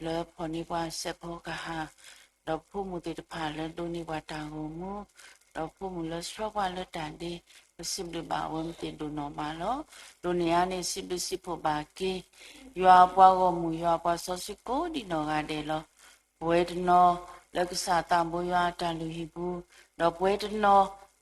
လၢဖီၣ်န့ၢ်ပှၤစဲးဖီကဟၣ်, ဒီးပဖိမုၣ်သ့ၣ်တဖၣ်လၢဒိးန့ၢ်ပှၤတၢ်ဂီၤမူ, ဒီးပဖိမုၣ်လၢဆှၢပှၤလၢတၢ်ဒ့, ပစံးဘျုးဘၣ်အဝဲမ့ၢ်သ့ဒိၣ်နီၢ်မးလီၤ. ဒိးန့ၢ်အါန့ၣ် စံးဘျုးစံးဖှိၣ်ဘၣ်က့ၤ ယွၤအပှၤဂီၢ်မုၢ် ယွၤအပှၤစီဆှံကိးဒံးနီၢ်ဂၤဒဲးလီၤ. ပဝဲတနီၤလၢကစၢ်သးဘိယွၤအတၢ်လုၢ်ဟံၣ်ပူၤ, ဒီးပဝဲတနီၤ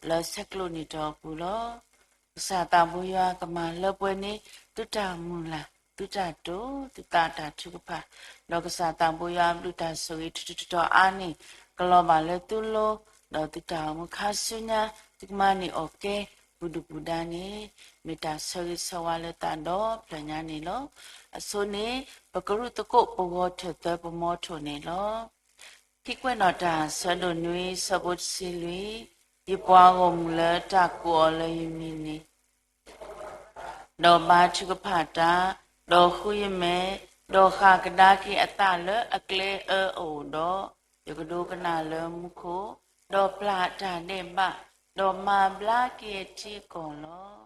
လၢဆဲးကျိးနံၣ်တီၢ်အပူၤလီၤ. ကစၢ်သးဘိယွၤကမၤလၢပှဲၤန့ၢ် သုတၢ်မုၢ်လၢ် သုတၢ်တိာ် သုသးတၢ်ထုကဖၣ်, ဒီးကစၢ်သးဘိယွၤအဘျုးတၢ်ဆိၣ်ဂ့ၤထူးထူးတီၤတီၤအါန့ၣ် ကလီၤဘၣ်လၢသုလိၤ, ဒီးသုတၢ်အိၣ်မူခါဆူညါ သုကမၤန့ၢ်အီၣ်ကဲ ပူၤဒုၣ်ပူၤဒါန့ၣ် မ့ၢ်တၢ်ဆၢဂ့ၤဆၢဝါလၢသးဒီဖျၢၣ်ညါန့ၣ်လီၤ. အဆိန့ၣ် ပကရူၢ်သကိးပဂီၤထၢၣ်သၢပမီထိၣ်န့ၣ်လီၤ. ဟံးကွဲးနီၣ်တၢ်ဆၢဒိၣ်နွံ ဆၢဖိတဆံလွံၢ်, ယပှၤဂီၢ်မုၢ်လၢတၢ်ကိးအီၤလၢယမံၤန့ၣ် ဒီးဘါထုကဖၣ်တၢ်, ဒီးဃုယမဲာ်, ဒီးဃၣ်ကဒါက့ၤအသးလၢအကျဲအၢအအိၣ်ဒီး, ယကဒိကနၣ်လၢမူခိၣ်, ဒီးပျၢ်အတၢ်ဒဲးဘး, ဒီးမၤဘျါက့ၤအထံအကီၢ်လီၤ.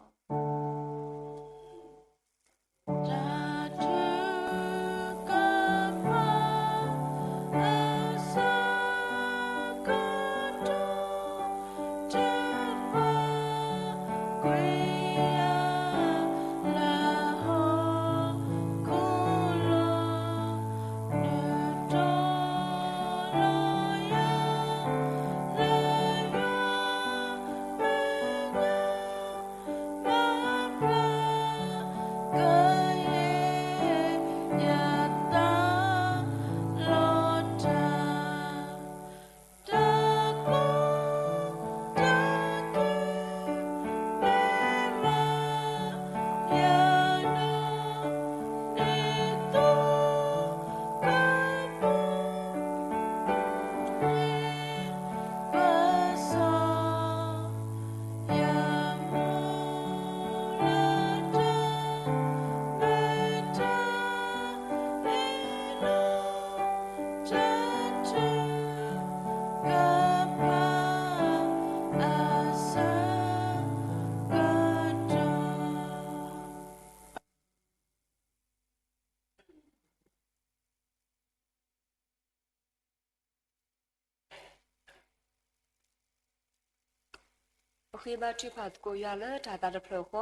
ပဃ့ဘါထုကဖၣ်သကိးယွၤလၢတၢ်သးတဖျၢၣ်ဃီ,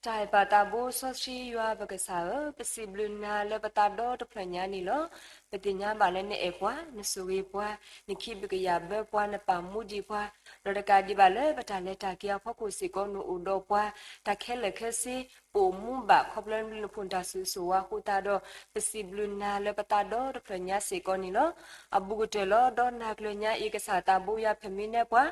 တၢ်အဲၣ်ပၢ်သးဘိစီဆှံယွၤပကစၢ်ဧၢ, ပစံးဘျုးနၤလၢပသးဒီတဖျၢၣ်ညါန့ၣ်လီၤ. ပသ့ၣ်ညါဘၣ်လၢနအဲၣ်ပှၤ, နဆိၣ်ဂ့ၤပှၤ, နခံဘျုးကယာ်ဘၢပှၤ, နပာ်မူဒံးပှၤ, ဒီးတကးဒံးဘၣ်လၢပတၢ်လဲၤတၢ်က့ၤအဖီခိၣ်စ့ၢ်ကီး နအိၣ်ဒီးပှၤ, တၢ်ခဲလၢာ်ခဲဆ့ ပအိၣ်မူဘၣ် ခီဖျိနဘျုးနဖှိၣ်နတၢ်ဆိၣ်ဂ့ၤဆိၣ်ဝါအဃိသတးဒီး ပစံးဘျုးနၤလၢပသးဒီတဖျၢၣ်ညါစ့ၢ်ကီးန့ၣ်လီၤ. အဘူးကတၢၢ်လီၤ. ဒီးနၤကျၢၤညါအံၤ ကစၢ်သးဘိယွၤဖဲမ့ၢ်နဲပှၤ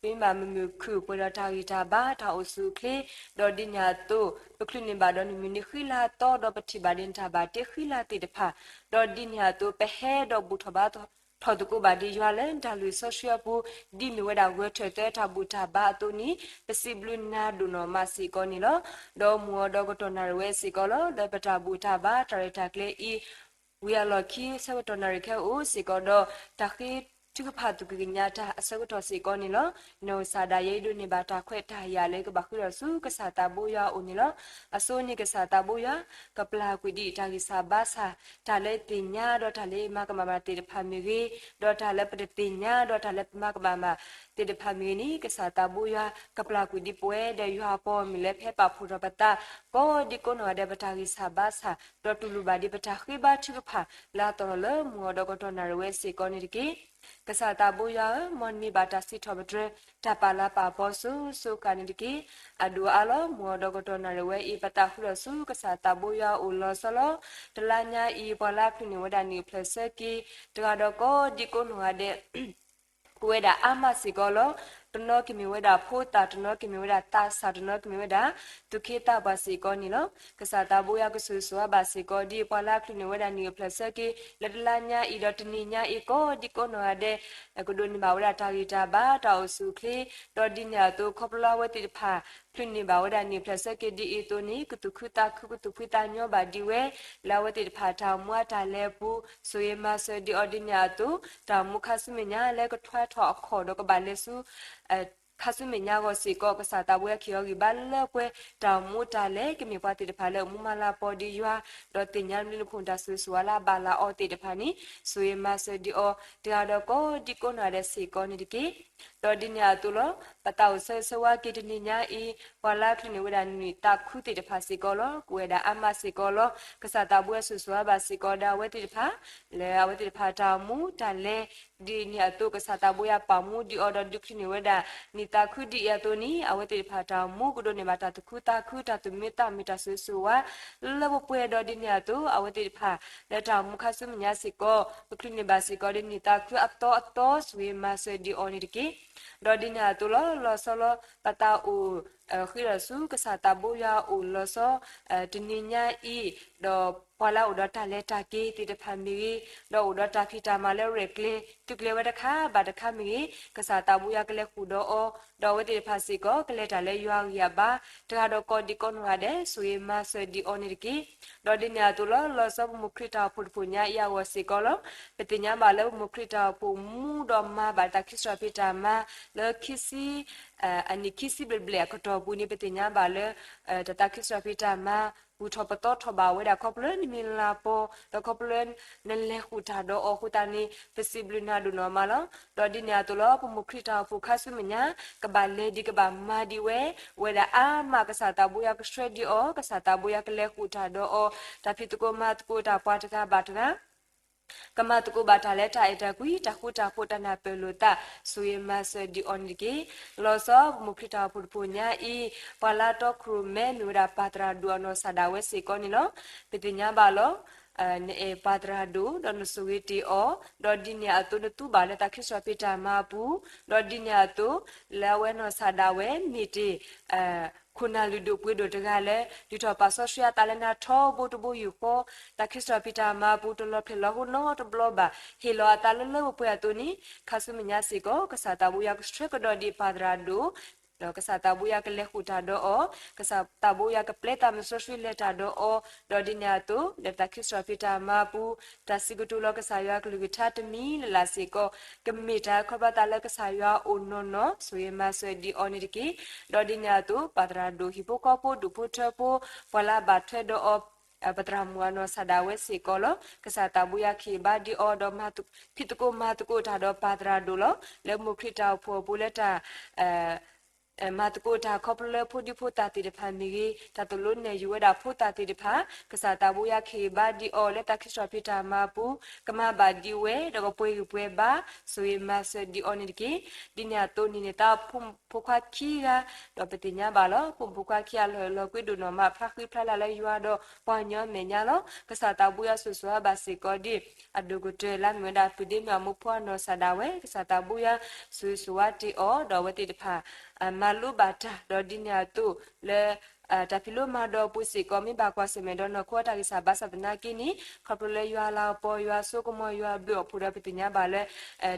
ပမ့ၢ်ဘၣ်မုာ်မုာ်ခုၣ် ပှဲၤဒီးတၢ်ဂံၢ်တၢ်ဘါ တၢ်အိၣ်ဆူၣ်အိၣ်ချ့, ဒီးဒ်န့ၣ်အသိး ပချုးန့ၢ်ဘၣ်ဒီးနမုၢ်နံၤဃံလၤသီ ဒီးပထံၣ်ဘၣ်ဒ်နတၢ်ဘၣ်တ့ဃံလၤသ့ၣ်တဖၣ်, ဒီးဒ်န့ၣ်အသိး ပဟဲဒီးဘူၣ်ထီၣ်ဘါထီၣ်သကိးဘၣ်ဒံးယွၤလၢနတၢ်လုၢ်စီဆှံအပူၤ ဒ်မ့ၢ်ဝဲဒၣ်ဂၢၤထၢၣ်သၢတၢ်ဘူၣ်တၢ်ဘါအသိးန့ၣ် ပစံးဘျုးနၤဒိၣ်နီၢ်မးစ့ၢ်ကီးန့ၣ်လီၤ. ဒီးမုၢ်အီၤဒီးကတီၢ်နၣ်ရံၣ်ဝဲစ့ၢ်ကီးလီၤ. လၢပတၢ်ဘူၣ်တၢ်ဘါတၢ်ရဲၣ်တၢ်ကျဲၤအံၤ ဝံၤအလီၢ်ခံ ဆၢကတီၢ်နၣ်ရံၣ်ခဲအံၤအိၣ်စ့ၢ်ကီးဒီး တၢ်ဃ့ထုကဖၣ်သူၣ်ကံၢ်ကညးတၢ်အဆၢကတီၢ်စ့ၢ်ကီးန့ၣ်လီၤ. နီၢ်ကစၢ်ဒၣ်ယဲအံၤဒိးန့ၢ်ဘၣ်တၢ်ခွဲးတၢ်ယာ်လၢကဘၣ်ဃုထီၣ်ဆူကစၢ်သးဘိယွၤအအိၣ်န့ၣ်လီၤ. အဆိန့ၣ်ကစၢ်သးဘိယွၤ ကပျၢ်ကွံာ်ဒံးတၢ်ဂံၢ်စၢ်ဘါစၢ် တၢ်လၢသ့ၣ်ညါဒီးတၢ်လၢမၤကမၣ်ဘၣ်သ့ၣ်တဖၣ်မ့ၢ်ဂ့ၤ, ဒီးတၢ်လၢပတသ့ၣ်ညါဒီးတၢ်လၢပမၤကမၣ်ဘၣ်သ့ၣ်တဖၣ်မ့ၢ်ဂ့ၤန့ၣ် ကစၢ်သးဘိယွၤ ကပျၢ်ကွံာ်ဒံးပဝဲ ဒီးယွၤအပီၢ်မ့ၢ်လၢဖဲပာ်ဖှိၣ်ထီၣ်ပသး ကိးဒံကိးနီၢ်ဂၤဒဲး ပတၢ်ဂံၢ်စၢ်ဘါစၢ် ဒီးတူၢ်လိာ်ဘၣ်ဒံးပတၢ်ဃ့ဘါထုကဖၣ် လၢအသီၣ်ထီၣ်လၢမုၢ်အီၤဒီးကတီၢ်နၣ်ရံၣ်ဝဲစ့ၢ်ကီးန့ၣ်တက့ၢ်. ကစၢ်သးဘိယွၤဧၢ, မ်န့ၢ်ဘၣ်တၢ်စံးထီၣ်ပတြၢၤ တၢ်ပာ်လၤပာ်ပီၤစိၤစိၤဃၣ်န့ၣ်တက့ၢ်. အဒိၣ်အါလီၤ. မုၢ်အီၤဒီးကတီၢ်နၣ်ရံၣ်ဝဲအံၤ ပသးဃုထီၣ်ဆူကစၢ်သးဘိယွၤအအိၣ်လီၤဆီလီၤ. တလါညါအံၤ ပှၤလၢအချုးန့ၢ်ဝဲဒၣ်နံၣ်အဖျၢၣ်ဆၢက့ၤ တဂၤဒီးကိးဒံကိးနီၢ်ဂၤဒဲး ကဝဲဒၣ်အါမးစ့ၢ်ကီးလီၤ. တနီၤကမ့ၢ်ဝဲဒၣ်ဖိသၣ်, တနီၤကမ့ၢ်ဝဲဒၣ်သးစၢ်, တနီၤကမ့ၢ်ဝဲဒၣ် သူၣ်က့သးပှၢ်စ့ၢ်ကီးန့ၣ်လီၤ. ကစၢ်သးဘိယွၤကဆိၣ်ဂ့ၤဆိၣ်ဝါဘၣ်စ့ၢ်ကီး ဒ်ပှၤလၢအချုးန့ၢ်ဝဲဒၣ်နံၣ်အဖျၢၣ်ဆၢက့ၤ လၢတလါညါအံၤဒီးတနံၤညါအံၤ ကိးဒံကိးနီၢ်ဂၤဒဲး ကဒိးန့ၢ်ဘၣ်ဝဲဒၣ်တၢ်ဂံၢ်တၢ်ဘါ တၢ်အိၣ်ဆူၣ်အိၣ်ချ့, ဒီးဒ်န့ၣ်အသိး ခီဖျိလၢအဝဲသ့ၣ်တဖၣ် ချုးန့ၢ်ဘၣ်ဝဲဒၣ်နံၣ်ဖျၢၣ်ဆၢက့ၤဒ်အံၤအသိးန့ၣ် ကသူၣ်ခုသးခု ကသူၣ်ဖှံသးညီဘၣ်ဒံးဝဲ လၢအဝဲသ့ၣ်တဖၣ်တၢ်အိၣ်မူအတၢ်လဲၤအပူၤ ဆိၣ်ဂ့ၤမၤစၢၤဒံးအီၤဒ်န့ၣ်အသိး တၢ်အိၣ်မူခါဆူမဲာ်ညါလၢကထွဲထီၣ်အခီၣ်ဒီးကဘၣ်လဲၤဆူ ခါဆူမဲာ်ညါအဂီၢ်စ့ၢ်ကီး ကစၢ်သးဘိယွၤကဟ့ၣ်အီၤဂံၢ်ဘါလၢပှဲၤ တၢ်အိၣ်မူတၢ်လဲၤ ကမ့ၢ်ပှၤသ့ၣ်တဖၣ်လၢအမူမၤလၤကပီၤဒံးယွၤ ဒီးသ့ၣ်ညါနဘျုးနဖှိၣ်တၢ်ဆိၣ်ဂ့ၤဆိၣ်ဝါလၢအဘၣ်လၤအီၤသ့ၣ်တဖၣ်န့ၣ် ဆိၣ်ဂ့ၤမၤစၢၤဒံးအီၤ တဂၤဒီးကိးဒံကိးနီၢ်ဂၤဒဲးစ့ၢ်ကီးန့ၣ်တက့ၢ်. ဒီးဒ်န့ၣ်အသိးလီၤ. ပသးအိၣ်ဆၢဂ့ၤဆၢဝါက့ၤတနံၤညါအံၤ ပှၤလၢအချုးန့ၢ်ဝဲဒၣ်နံၣ်သးခုသ့ၣ်တဖၣ်စ့ၢ်ကီးလီၤ. ကဝဲဒၣ်အါမးစ့ၢ်ကီးလီၤ. ကစၢ်သးဘိယွၤဆိၣ်ဂ့ၤဆိၣ်ဝါဘၣ်စ့ၢ်ကီးဒီးအဝဲသ့ၣ်တဖၣ် လၢအဝဲသ့ၣ်တဖၣ်တၢ်အိၣ်မူတၢ်လဲၤ ဒ်န့ၣ်အသိး ကစၢ်သးဘိယွၤပာ်မူဒံးအီၤဒီးဒုးချုးန့ၢ်ဝဲဒၣ် နံၣ်သးခုဒ်အံၤအသိးန့ၣ် အဝဲသ့ၣ်တဖၣ်တၢ်အိၣ်မူကဒိးန့ၢ်ဘၣ်တၢ်သူၣ်ခုသးခု တၢ်သူၣ်မံသးမုာ် တၢ်ဆိၣ်ဂ့ၤဆိၣ်ဝါ လၢပှဲၤပှဲၤဒီးဒ်န့ၣ်အသိး အဝဲသ့ၣ်တဖၣ် လၢတၢ်အိၣ်မူခါဆူမဲာ်ညါစ့ၢ်ကီး ကချုးန့ၢ်ဘၣ်စ့ၢ်ကီးဒီးနံၣ်သးခုအသီအသီ ဆိၣ်ဂ့ၤမၤစၢၤဒံးအီၤန့ၣ်တက့ၢ်. ဒီးဒ်န့ၣ်အသိးလီၤ. လီၤဆီလီၤ. ပသးအိၣ် ဃ့ထီၣ်ဆူကစၢ်သးဘိယွၤအအိၣ်လီၤဆီ တနံၤညါအံၤ ဒီးပှၤလၢအအိၣ်ဒီးတၢ်လဲၤတၢ်က့ၤသ့ၣ်တဖၣ်မ့ၢ်ဂ့ၤ, ဒီးအိၣ်ဒီးတၢ်ဖံးတၢ်မၤလၢရဲၣ်ကျဲၤ သုးကျဲၤဝဲတခါဘၣ်တခါမ့ၢ်ဂ့ၤ, ကစၢ်သးဘိယွၤကလဲၤဃုာ်ဒီးအီၤ, ဒီးအဝဲသ့ၣ်တဖၣ်စ့ၢ်ကီး ကလဲၤတၢ်လၢယွၤအဂံၢ်အဘါ, တဂၤဒီးကိးဒံကိးနီၢ်ဂၤဒဲး ဆိၣ်ဂ့ၤမၤစၢၤဒံးအီၤန့ၣ်တက့ၢ်. ဒီးဒ်န့ၣ်အသိးလီၤ. လီၤဆီပမိၢ်ခရံာ်တၢ်အိၣ်ဖှိၣ်တဖှိၣ်ညါအံၤအဂီၢ်စ့ၢ်ကီးလီၤ. ပသ့ၣ်ညါဘၣ်လၢပမိၢ်ခရံာ်တၢ်အိၣ်ဖှိၣ်မူဒီးမၤဘၣ်တၢ်ခံစရီၣ်ဖံးတၢ်မၤ လၢခံဆံ အနံၣ်ခံဆံဘျဲၣ်ဘျဲၣ်အကတီၢ်ပူၤန့ၣ် ပသ့ၣ်ညါဘၣ်လၢ တၢ်သးခုစရီၣ်ဖံးတၢ်မၤ ဘူၣ်ထီၣ်ပသီထီၣ်ဘၣ်ဝဲဒၣ်ခီဖျိလၢနမ့ၢ်လၤပီၤ, ဒီးခီဖျိလၢနလဲၤဃုာ်တၢ်ဒီးအီၤအဃိသတးန့ၣ် ပစံးဘျုးနၤဒိၣ်နီၢ်မးလီၤ. ဒီးဒ်န့ၣ်အသိးလီၤ. ပမိၢ်ခရံာ်တၢ်အိၣ်ဖှိၣ်ခါဆူမဲာ်ညါ ကဘၣ်လဲၤဒံးကဘၣ်မၤဒံးဝဲ, ဝဲဒၣ်အါမးကစၢ်သးဘိယွၤကဆှၢဒံးအီၤ, ကစၢ်သးဘိယွၤကလဲၤဃုာ်တၢ်ဒီးအီၤ, တၢ်ဖံးသကိးမၤသကိးတၢ်ပှၤတဂၤဘၣ်တဂၤ ကမၤသကိးဘၣ်တၢ်လၢတၢ်အဲၣ်တၢ်ကွံ တၢ်ဃူတၢ်ဖိး တၢ်နၢ်ပၢၢ်လိာ်သး ဆိၣ်ဂ့ၤမၤစၢၤဒံးအီၤန့ၣ်တက့ၢ်. လီၤဆီပမိၢ်ခရံာ်တၢ်အိၣ်ဖှိၣ်တဖှိၣ်ညါအံၤ ပှၤလၢတီခိၣ်ရိၣ်မဲမ့ၢ်ဝဲဒၣ်ပၢ်သရၣ်ဒိၣ်အနီၢ်ကစၢ်ဒၣ်ဝဲစ့ၢ်ကီးန့ၣ်လီၤ. ပသ့ၣ်ညါဘၣ်လီၤ. နအဲၣ်ပၢ်သရၣ်ဒိၣ် ဒီးနဆိၣ်ဂ့ၤတ့ၢ်အီၤ, ဒီးဒ်န့ၣ်အသိးနသူဘၣ်လၢတၢ်ခံစရီၣ်ဖံးတၢ်မၤအပူၤ, ဒီးဒ်န့ၣ်အသိး လၢအဝဲနီၢ်ကစၢ်ဒၣ်ဝဲမ့ၢ်တ့ၢ် ခိၣ်နၢ်လုၢ်ဒိၣ်ပှ့ၤဒိၣ်တဂၤလၢ ဒုးထီၣ်ပာ်စီဆှံအသးလၢနၤထီဘိတဘိယူၢ်ဃီ, တၢ်ခံစရီၣ်ဖံးတၢ်မၤအပူၤ တလီၤဖျဲၣ်လီၤဟိနီတဘျီဘၣ်, ဟ့ၣ်လီၤအသးလၢလၢပှဲၤပှဲၤအသိးန့ၣ် ခါဆူမဲာ်ညါစ့ၢ်ကီး ကစၢ်သးဘိယွၤကဆှၢကဒီးဒံးပၢ်သရၣ်ဒိၣ် ဒီးကစၢ်သးဘိယွၤကလဲၤဃုာ်တၢ်ဒီးအီၤ, ကစၢ်သးဘိယွၤကပျဲသးမုၢ်စီဆှံလဲၤတၢ်ဒီးအီၤ, ဒီးဒ်န့ၣ်အသိး လၢတၢ်ခံစရီၣ်ဖံးတၢ်မၤအပူၤ တၢ်စံးကတိၤလီၤကစၢ်ယွၤကလုၢ်ကထါတမံၤလၢ်လၢ်စ့ၢ်ကီး ကမ့ၢ်တၢ်ခီဖျိသးလၢကစၢ်ယွၤအအိၣ်နီၢ်နီၢ် ဆိၣ်ဂ့ၤမၤစၢၤဒံးအီၤန့ၣ်တက့ၢ်. ဒီးဒ်န့ၣ်အသိး ပၢ်သရၣ်ဒိၣ် ဟံၣ်ဖိဃီဖိ ဒူၣ်ဖိထၢဖိ ပှၤလၢအဘၣ်ထွဲဒီးအီၤ ပသရၣ်မုၣ်အနီၢ်ကစၢ်ဒၣ်ဝဲစ့ၢ်ကီးလီၤ. ကစၢ်သးဘိယွၤကဟ့ၣ်ဘါဒံးအီၤ ဒီးဖံးသကိးမၤသကိးတၢ်ဒီးပၢ်သရၣ်ဒိၣ်လီၤ. လၢမိၢ်ခရံာ်တၢ်အိၣ်ဖှိၣ်အပူၤလၢတၢ် မၤသကိးတၢ်ခီဖျိလၢဖိဒံဖိသၣ်သ့ၣ်တဖၣ်မ့ၢ်ဂ့ၤ, တၢ်သိၣ်လိနဲၣ်ယုၤဝဲဒၣ်ဖိသၣ်သ့ၣ်တဖၣ်, ကစၢ်သးဘိယွၤကဟ့ၣ်ဘါဒံးအီၤလၢတၢ်ခံစၢ်ဖံးတၢ်မၤအပူၤ, ကမၤဘၣ်ဒံးဝဲ ဒီးကပှဲၤဂံၢ်ပှဲၤဘါ, ဆိၣ်ဂ့ၤမၤစၢၤဒံးအီၤန့ၣ်တက့ၢ်. ဒ်န့ၣ်အသိးန့ၣ်န့ၣ် သးဖိခွါခံဂၤ, ဒီးပသ့ၣ်ညါဘၣ်လီၤ. ဖိမုၣ်ဖိခွါခံဂၤလီၤလီၤကွံဒိၣ်နီၢ်မး ဖျါဃံဖျါလၤလၢယွၤဒီးပှၤကညီမဲာ်ညါလီၤ. ကစၢ်သးဘိယွၤဆိၣ်ဂ့ၤဆိၣ်ဝါဘၣ်စ့ၢ်ကီးဒ် အဒိၣ်ကတၢၢ်လၢအမ့ၢ်ဝဲဒၣ် ပုၢ်ဒ့မုၣ်အမိၢ်ဖိအနီၢ်ကစၢ်ဒၣ်ဝဲ, ကစၢ်သးဘိယွၤ ဆိၣ်ဂ့ၤဆိၣ်ဝါတ့ၢ်အီၤ ဒီးအဝဲသ့ၣ်တဖၣ် မၤလိဘၣ်တၢ် ဒီးဒ်န့ၣ်အသိးလၢ တၢ်ဖံးလိမၤဒိးအပူၤစ့ၢ်ကီး မ့ၢ်ဘၣ်ကွၢ်ဆၢၣ်မဲာ်ဒီးနီၢ်ခိအတၢ်ဂံၢ်စၢ်ဘါစၢ်သနာ်က့န့ၣ် ခီဖျိလၢယွၤလၤကပီၤ ယွၤစိကမီၤ ယွၤဘျုးအဖှိၣ်ဒီးပသ့ၣ်ညါဘၣ်လၢ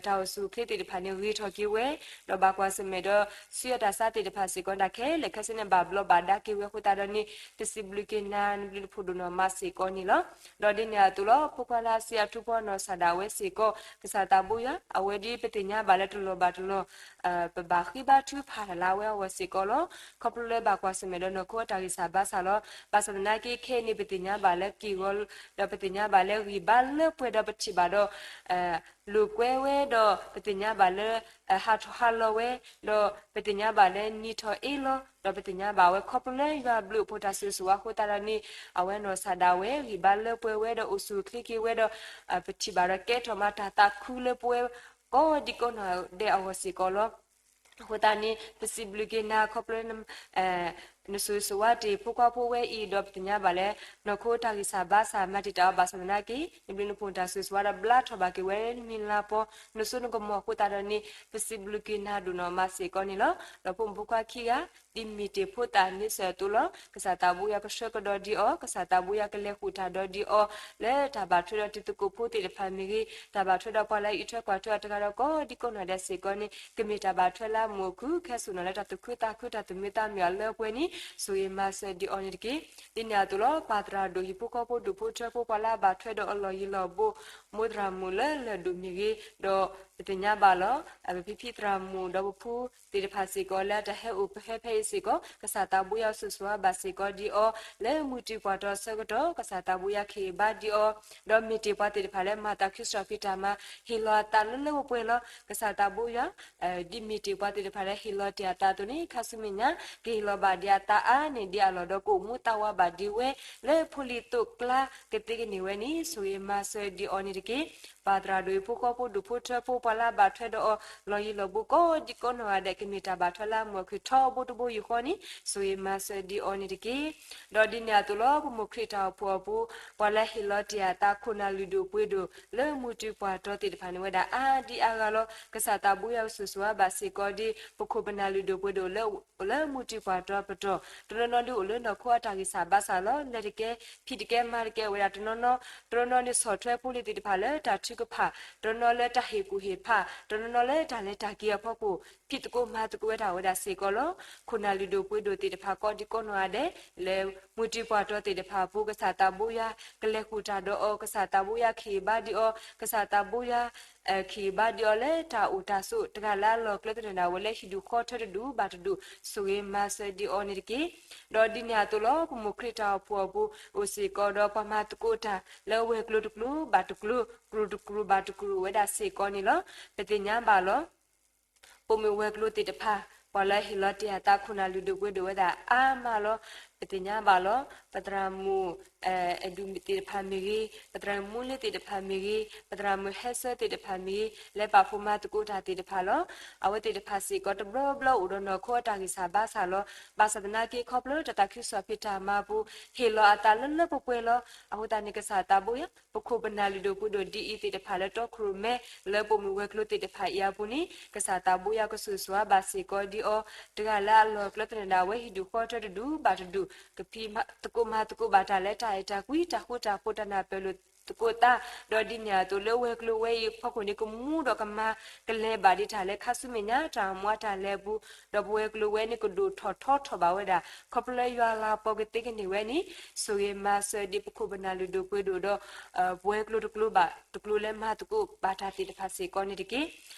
တၢ်အိၣ်ဆူၣ်အိၣ်ချ့သ့ၣ်တဖၣ်န့ၣ် ဂ့ၤထီၣ်က့ၤဝဲ, ဒီးဘၣ်ကွၢ်ဆၢၣ်မဲာ်ဒီး ဆူအတၢ်ဆါသ့ၣ်တဖၣ်စ့ၢ်ကီး တၢ်ခဲလၢာ်ခဲဆ့န့ၣ် ဘၣ်ဘျီးဘၣ်ဒါက့ၤဝဲအဃိသတးဒီးန့ၣ် ပစံးဘျုးက့ၤနၤ နဘျုးနဖှိၣ်ဒိၣ်နီၢ်မးစ့ၢ်ကီးန့ၣ်လီၤ. ဒီးဒ်န့ၣ်အသိးလီၤ ဖိခွါလၢအစံးအထူဖိအနီၢ်ကစၢ်ဒၣ်ဝဲစ့ၢ်ကီး ကစၢ်သးဘိယွၤ အဝဲဒ်ပသ့ၣ်ညါဘၣ်လၢတလီၢ်ဘၣ်တလီၢ် ပဘၣ်ဃ့ဘါထုကဖၣ်တၢ်လၢအဝဲအဂီၢ်စ့ၢ်ကီးလီၤ. ခီဖျိလၢဘၣ်ကွၢ်ဆၢၣ်မဲာ်ဒီးနီၢ်ခိအတၢ်ဂံၢ်စၢ်ဘါစၢ်လီၤ. ဘၣ်ဆၣ်သနာ်က့ခဲအံၤန့ၣ် ပသ့ၣ်ညါဘၣ်လၢက့ၢ်ဂီၤ ဒီးပသ့ၣ်ညါဘၣ်လၢဂံၢ်ဘါလၢပှဲၤဒီးပထံၣ်ဘၣ်ဒီး လိာ်ကွဲဝဲဒီးပသ့ၣ်ညါဘၣ်လၢ ဟးထီၣ်ဟးလီၤဝဲ, ဒီးပသ့ၣ်ညါဘၣ်လၢနံၤထီၣ်အ့လီၤ, ဒီးပသ့ၣ်ညါဘၣ်ဝဲခီဖျိလၢယွၤဘျုးအဖှိၣ်တၢ်ဆိၣ်ဂ့ၤဆိၣ်ဝါအဃိသတးဒီးန့ၣ် အဝဲနီၢ်ကစၢ်ဒၣ်ဝဲ ဂံၢ်ဘါလၢပှဲၤဝဲဒီးအိၣ်ဆူၣ်အိၣ်ချ့က့ၤဝဲဒီး ပထံၣ်ဘၣ်ဒီးကဲထီၣ်မးတၢ်သးခုလၢပဝဲကိးဒံကိးနီၢ်ဒဲးအဂီၢ်စ့ၢ်ကီးလီၤ. အဃိသတးန့ၣ် ပစံးဘျုးက့ၤနၤခီဖျိလၢ နဆိၣ်ဂ့ၤဆိၣ်ဝါတ့ၢ်ဖိခွါဖိဝဲအံၤ ဒီးပသ့ၣ်ညါဘၣ်လၢ နီၢ်ခိတၢ်ဂံၢ်စၢ်ဘါစၢ်မၤတံာ်တာ်အီၤဘၣ်ဆၣ်သနာ်က့ နဘျုးနဖှိၣ်တၢ်ဆိၣ်ဂ့ၤဆိၣ်ဝါဒီးဘျါထီၣ်ဘၣ်က့ၤဝဲနမံၤလၤပီၤ နစိနကမီၤအဃိသတးဒီးန့ၣ် ပစံးဘျုးက့ၤနၤဒိၣ်နီၢ်မးစ့ၢ်ကီးန့ၣ်လီၤ. ဒီးဖိမုၣ်ဖိခွါခံဂၤ ဒ်မ့ၢ်တ့ၢ်ဖိသၣ်န့ဆၢၣ်အသိးလီၤ. ကစၢ်သးဘိယွၤကဆှၢကဒီးဒံးအီၤ, ကစၢ်သးဘိယွၤကလဲၤဃုာ်တၢ်ဒီးဒံးအီၤ လၢတၢ်ဘၣ်ထွဲဒီးတံၤသကိးဖိသ့ၣ်တဖၣ်မ့ၢ်ဂ့ၤ, တၢ်ဘၣ်ထွဲဒီးပှၤလၢအအံးထွဲကွၢ်ထွဲအီၤတဂၤဒီးကိးဒံကိးနီၢ်ဒဲးစ့ၢ်ကီးန့ၣ် ကမ့ၢ်တၢ်ဘၣ်ထွဲလၢအမုာ်အခု ခဲစိာ်နီၤလၢတၢ်သူၣ်ခုသးခု တၢ်သူၣ်မံသးမုာ်အလၢအပှဲၤန့ၣ် ဆိၣ်ဂ့ၤမၤစၢၤဒံးအီၤန့ၣ်တက့ၢ်. ဒ်န့ၣ်အသိးလီၤ ပၢ်သရၣ်ဒိၣ် ဟံၣ်ဖိဃီဖိ ဒူၣ်ဖိထၢဖိ ပှၤလၢအဘၣ်ထွဲဒီးအလီၢ်ယံၤလီၢ်ဘူး မိၢ်သရၣ်မုၣ်လၢလၢၢ်ဒိၣ်မ့ၢ်ဂ့ၤ, ဒီးပသ့ၣ်ညါဘၣ်လီၤ ပဖံဖံသရၣ်မုၣ် ဒီးပဖိသ့ၣ်တဖၣ်စ့ၢ်ကီး လၢအတၢ်ဟဲအိၣ်ပဟဲဖဲအံၤစ့ၢ်ကီး ကစၢ်သးဘိယွၤဆိၣ်ဂ့ၤဆိၣ်ဝါဘၣ်စ့ၢ်ကီးဒံးအီၤ လၢမုၢ်တံၤပှၢ်တီဆၢကတီၢ် ကစၢ်သးဘိယွၤကဟ့ၣ်ဘါဒံးအီၤ, ဒီးမ့ၢ်တ့ၢ်ပှၤသ့ၣ်တဖၣ်လၢမၤတၢ်ခံစၢ်ဖံးတၢ်မၤ ဟ့ၣ်လီၤအသးလၢလၢပှဲၤပှဲၤလီၤ. ကစၢ်သးဘိယွၤ ဒ်မ့ၢ်တ့ၢ်ပှၤသ့ၣ်တဖၣ်လၢဟ့ၣ်လီၤတ့ၢ်အသးအသိးန့ၣ် ခါဆူမဲာ်ညါ ကဟ့ၣ်လီၤဘၣ်ဒံးအသးအါန့ၢ်ဒံးအလီၢ်ဒီး ကအိၣ်မူသးဝးဘၣ်ဒံးဝဲ လၢဖိလံၤသိးကျါကသ့ကန့ၢ်ဝဲန့ၣ် ဆိၣ်ဂ့ၤမၤစၢၤဒံးအီၤန့ၣ်တက့ၢ်. ပၢ်သရၣ်ဒိၣ်အံၤ ဖိဃီဖိ ဒူၣ်ဖိထၢဖိ ပှၤလၢအဘၣ်ထွဲဒီးအီၤ လီၢ်ယံၤလီၢ်ဘူးကိးဒံကိးနီၢ်ဂၤဒဲး ကမ့ၢ်တၢ်ဘၣ်ထွဲလၢအမုာ်အခုထီဘိတဘိယူၢ်ဃီန့ၣ် ဆိၣ်ဂ့ၤမၤစၢၤဒံးအီၤန့ၣ်တက့ၢ်. ဒီးဒ်န့ၣ်အသိးလီၤ ပမိၢ်ခရံာ်တၢ်အိၣ်ဖှိၣ်အပူၤ ပှၤလၢဟ့ၣ်လီၤတ့ၢ်အသး ခိၣ်နၢ်လုၢ်ဒိၣ်ပှ့ၤဒိၣ် လၢမုၢ်တံၤပှၢ်တီသ့ၣ်တဖၣ်န့ၣ်ဝဲဒၣ်အါဒံအါဂၤလီၤ. ကစၢ်သးဘိယွၤဆိၣ်ဂ့ၤဆိၣ်ဝါဘၣ်စ့ၢ်ကီးဒ် ပခိၣ်ပနၢ်လုၢ်ဒိၣ်ပှ့ၤဒိၣ် လၢမုၢ်တံၤပှၢ်တီပတီၢ် တနီၤနီၤဒုးအိၣ်လၢနီၢ်ခိအတၢ်ဂံၢ်စၢ်ဘါစၢ်လီၤ. လဲၤတကဲ ဖံးတကဲ မၤတကဲဝဲဒၣ် တနီၤနီၤ တနီၤနီၤန့ၣ်ဆီၣ်ထွဲဖိလံၤသ့ၣ်တဖၣ်လၢတၢ်ထုကဖၣ် တနီၤနီၤလၢတၢ်ဟ့ၣ်ကူၣ်ဟ့ၣ်ဖး တနီၤနီၤလၢတၢ်လဲၤတၢ်က့ၤအဖီခိၣ် ဖံးသကိးမၤသကိးဝဲဒၣ်ဝဲဒၣ်စ့ၢ်ကီးလီၤ. ခိၣ်နၢ်လုၢ်ဒိၣ်ပှ့ၤဒိၣ်သ့ၣ်တဖၣ်ကိးဒံကိးနီၢ်ဂၤဒဲး လၢမုၢ်တံၤပှၢ်တီသ့ၣ်တဖၣ်အပူၤ ကစၢ်သးဘိယွၤ ကလဲၤဃုာ်တၢ်ဒီးအီၤ ကစၢ်သးဘိယွၤကဟ့ၣ်ဘါဒံးအီၤ ကစၢ်သးဘိယွၤ ကဟ့ၣ်ဘါဒံးအီၤလၢတၢ်အိၣ်တၢ်ဆိး တဂၤလၢအလီၢ်ကျဲသနၢၣ်ဒၣ်ဝဲလၢ ဟံၣ်ဒူၣ်ဃီထၢတဒူၣ်ဘၣ်တဒူၣ် ဆိၣ်ဂ့ၤမၤစၢၤဒံးအီၤန့ၣ်တက့ၢ်. ဒီးဒ်န့ၣ်အသိးလီၤ ပမိၢ်ခရံာ်တၢ်အိၣ်ဖှိၣ်အပူၤ အိၣ်စ့ၢ်ကီးဒီးပှၤမၤသကိးတၢ် လၢဝဲၤကျိၤတကျိၤဘၣ်တကျိၤ ကျိၤတကျိၤဘၣ်တကျိၤဝဲဒၣ်စ့ၢ်ကီးန့ၣ်လီၤ. ပသ့ၣ်ညါဘၣ်လီၤ ပိာ်မုၣ်ဝဲၤကျိၤသ့ၣ်တဖၣ် ပှၤလၢဟ့ၣ်လီၤတ့ၢ်အသး ခိၣ်နၢ်လုၢ်ဒိၣ်ပှ့ၤဒိၣ်ဝဲဒၣ်အါမးလီၤ. ပသ့ၣ်ညါဘၣ်လီၤ ပသရၣ်မုၣ် အဲၣ်ဒူၣ်သ့ၣ်တဖၣ်မ့ၢ်ဂ့ၤ, ပသရၣ်မုၣ်မူလ့သ့ၣ်တဖၣ်မ့ၢ်ဂ့ၤ, ပသရၣ်မုၣ်ဟဲဆၢသ့ၣ်တဖၣ်မ့ၢ်ဂ့ၤ, လၢပာ်ဖှိၣ်မၤသကိးတၢ်သ့ၣ်တဖၣ်လီၤ. အဝဲသ့ၣ်တဖၣ်စ့ၢ်ကီးတဘျီဘျီအိၣ်ဒီးနီၢ်ခိအတၢ်ဂံၢ်စၢ်ဘါစၢ်လီၤ. ဘၣ်ဆၣ်သနာ်က့ခီဖျိတၢ်သးခုကစီၣ်ဖံးတၢ်မၤအပူၤ ဟ့ၣ်လီၤအသးလၢလၢပှဲၤပှဲၤလီၤ. အဃိသတးန့ၣ် ကစၢ်သးဘိယွၤ ပခိၣ်ပနၢ်လုၢ်ဒိၣ်ပှ့ၤဒိၣ်ဒ်အံၤသ့ၣ်တဖၣ်လၢတီခိၣ်ရိၣ်မဲ လၢပိာ်မုၣ်ဝဲၤကျိၤသ့ၣ်တဖၣ်အံၤအပူၤန့ၣ် ကစၢ်သးဘိယွၤကဆိၣ်ဂ့ၤဆိၣ်ဝါဘၣ်စ့ၢ်ကီးဒံးအီၤ တဂၤလၢအလီၢ်ကျဲသနၢၣ်ဒၣ်ဝဲ ဟံၣ်ဒူၣ်ဃီထၢတဒူၣ်ဘၣ်တဒူၣ် ကဖံးသကိးမၤသကိးဘၣ်တၢ်လၢတၢ်အဲၣ်တၢ်ကွံ တၢ်ဃူတၢ်ဖိး တၢ်နၢ်ပၢၢ်လိာ်သကိးသး ဒီးဒ်န့ၣ်အသိးလၢဝဲၤကျိၤဝဲအံၤအဖီခိၣ်န့ၣ် ကမူဒီးကမၤကလဲၤဘၣ်ဒံးတၢ်လၢခါဆူမဲာ်ညါ တၢ်မူအတၢ်လဲၤအပူၤ ဒီးပဝဲၤကျိၤဝဲန့ၣ် ကဒိၣ်ထီၣ်ထီထီၣ်ဘၣ်ဝဲဒၣ် ခီဖျိလၢယွၤလၤကပီၤကသ့ကန့ၢ်ဝဲန့ၣ် ဆိၣ်ဂ့ၤမၤစၢၤဒံးပခိၣ်ပနၢ်လုၢ်ဒိၣ်ပှ့ၤဒိၣ်ဒီး ပဝဲၤကျိၤတကျိၤဘၣ်တကျိၤလၢမၤသကိးဘၣ်တၢ်သ့ၣ်တဖၣ်စ့ၢ်ကီးန့ၣ်တက့ၢ်.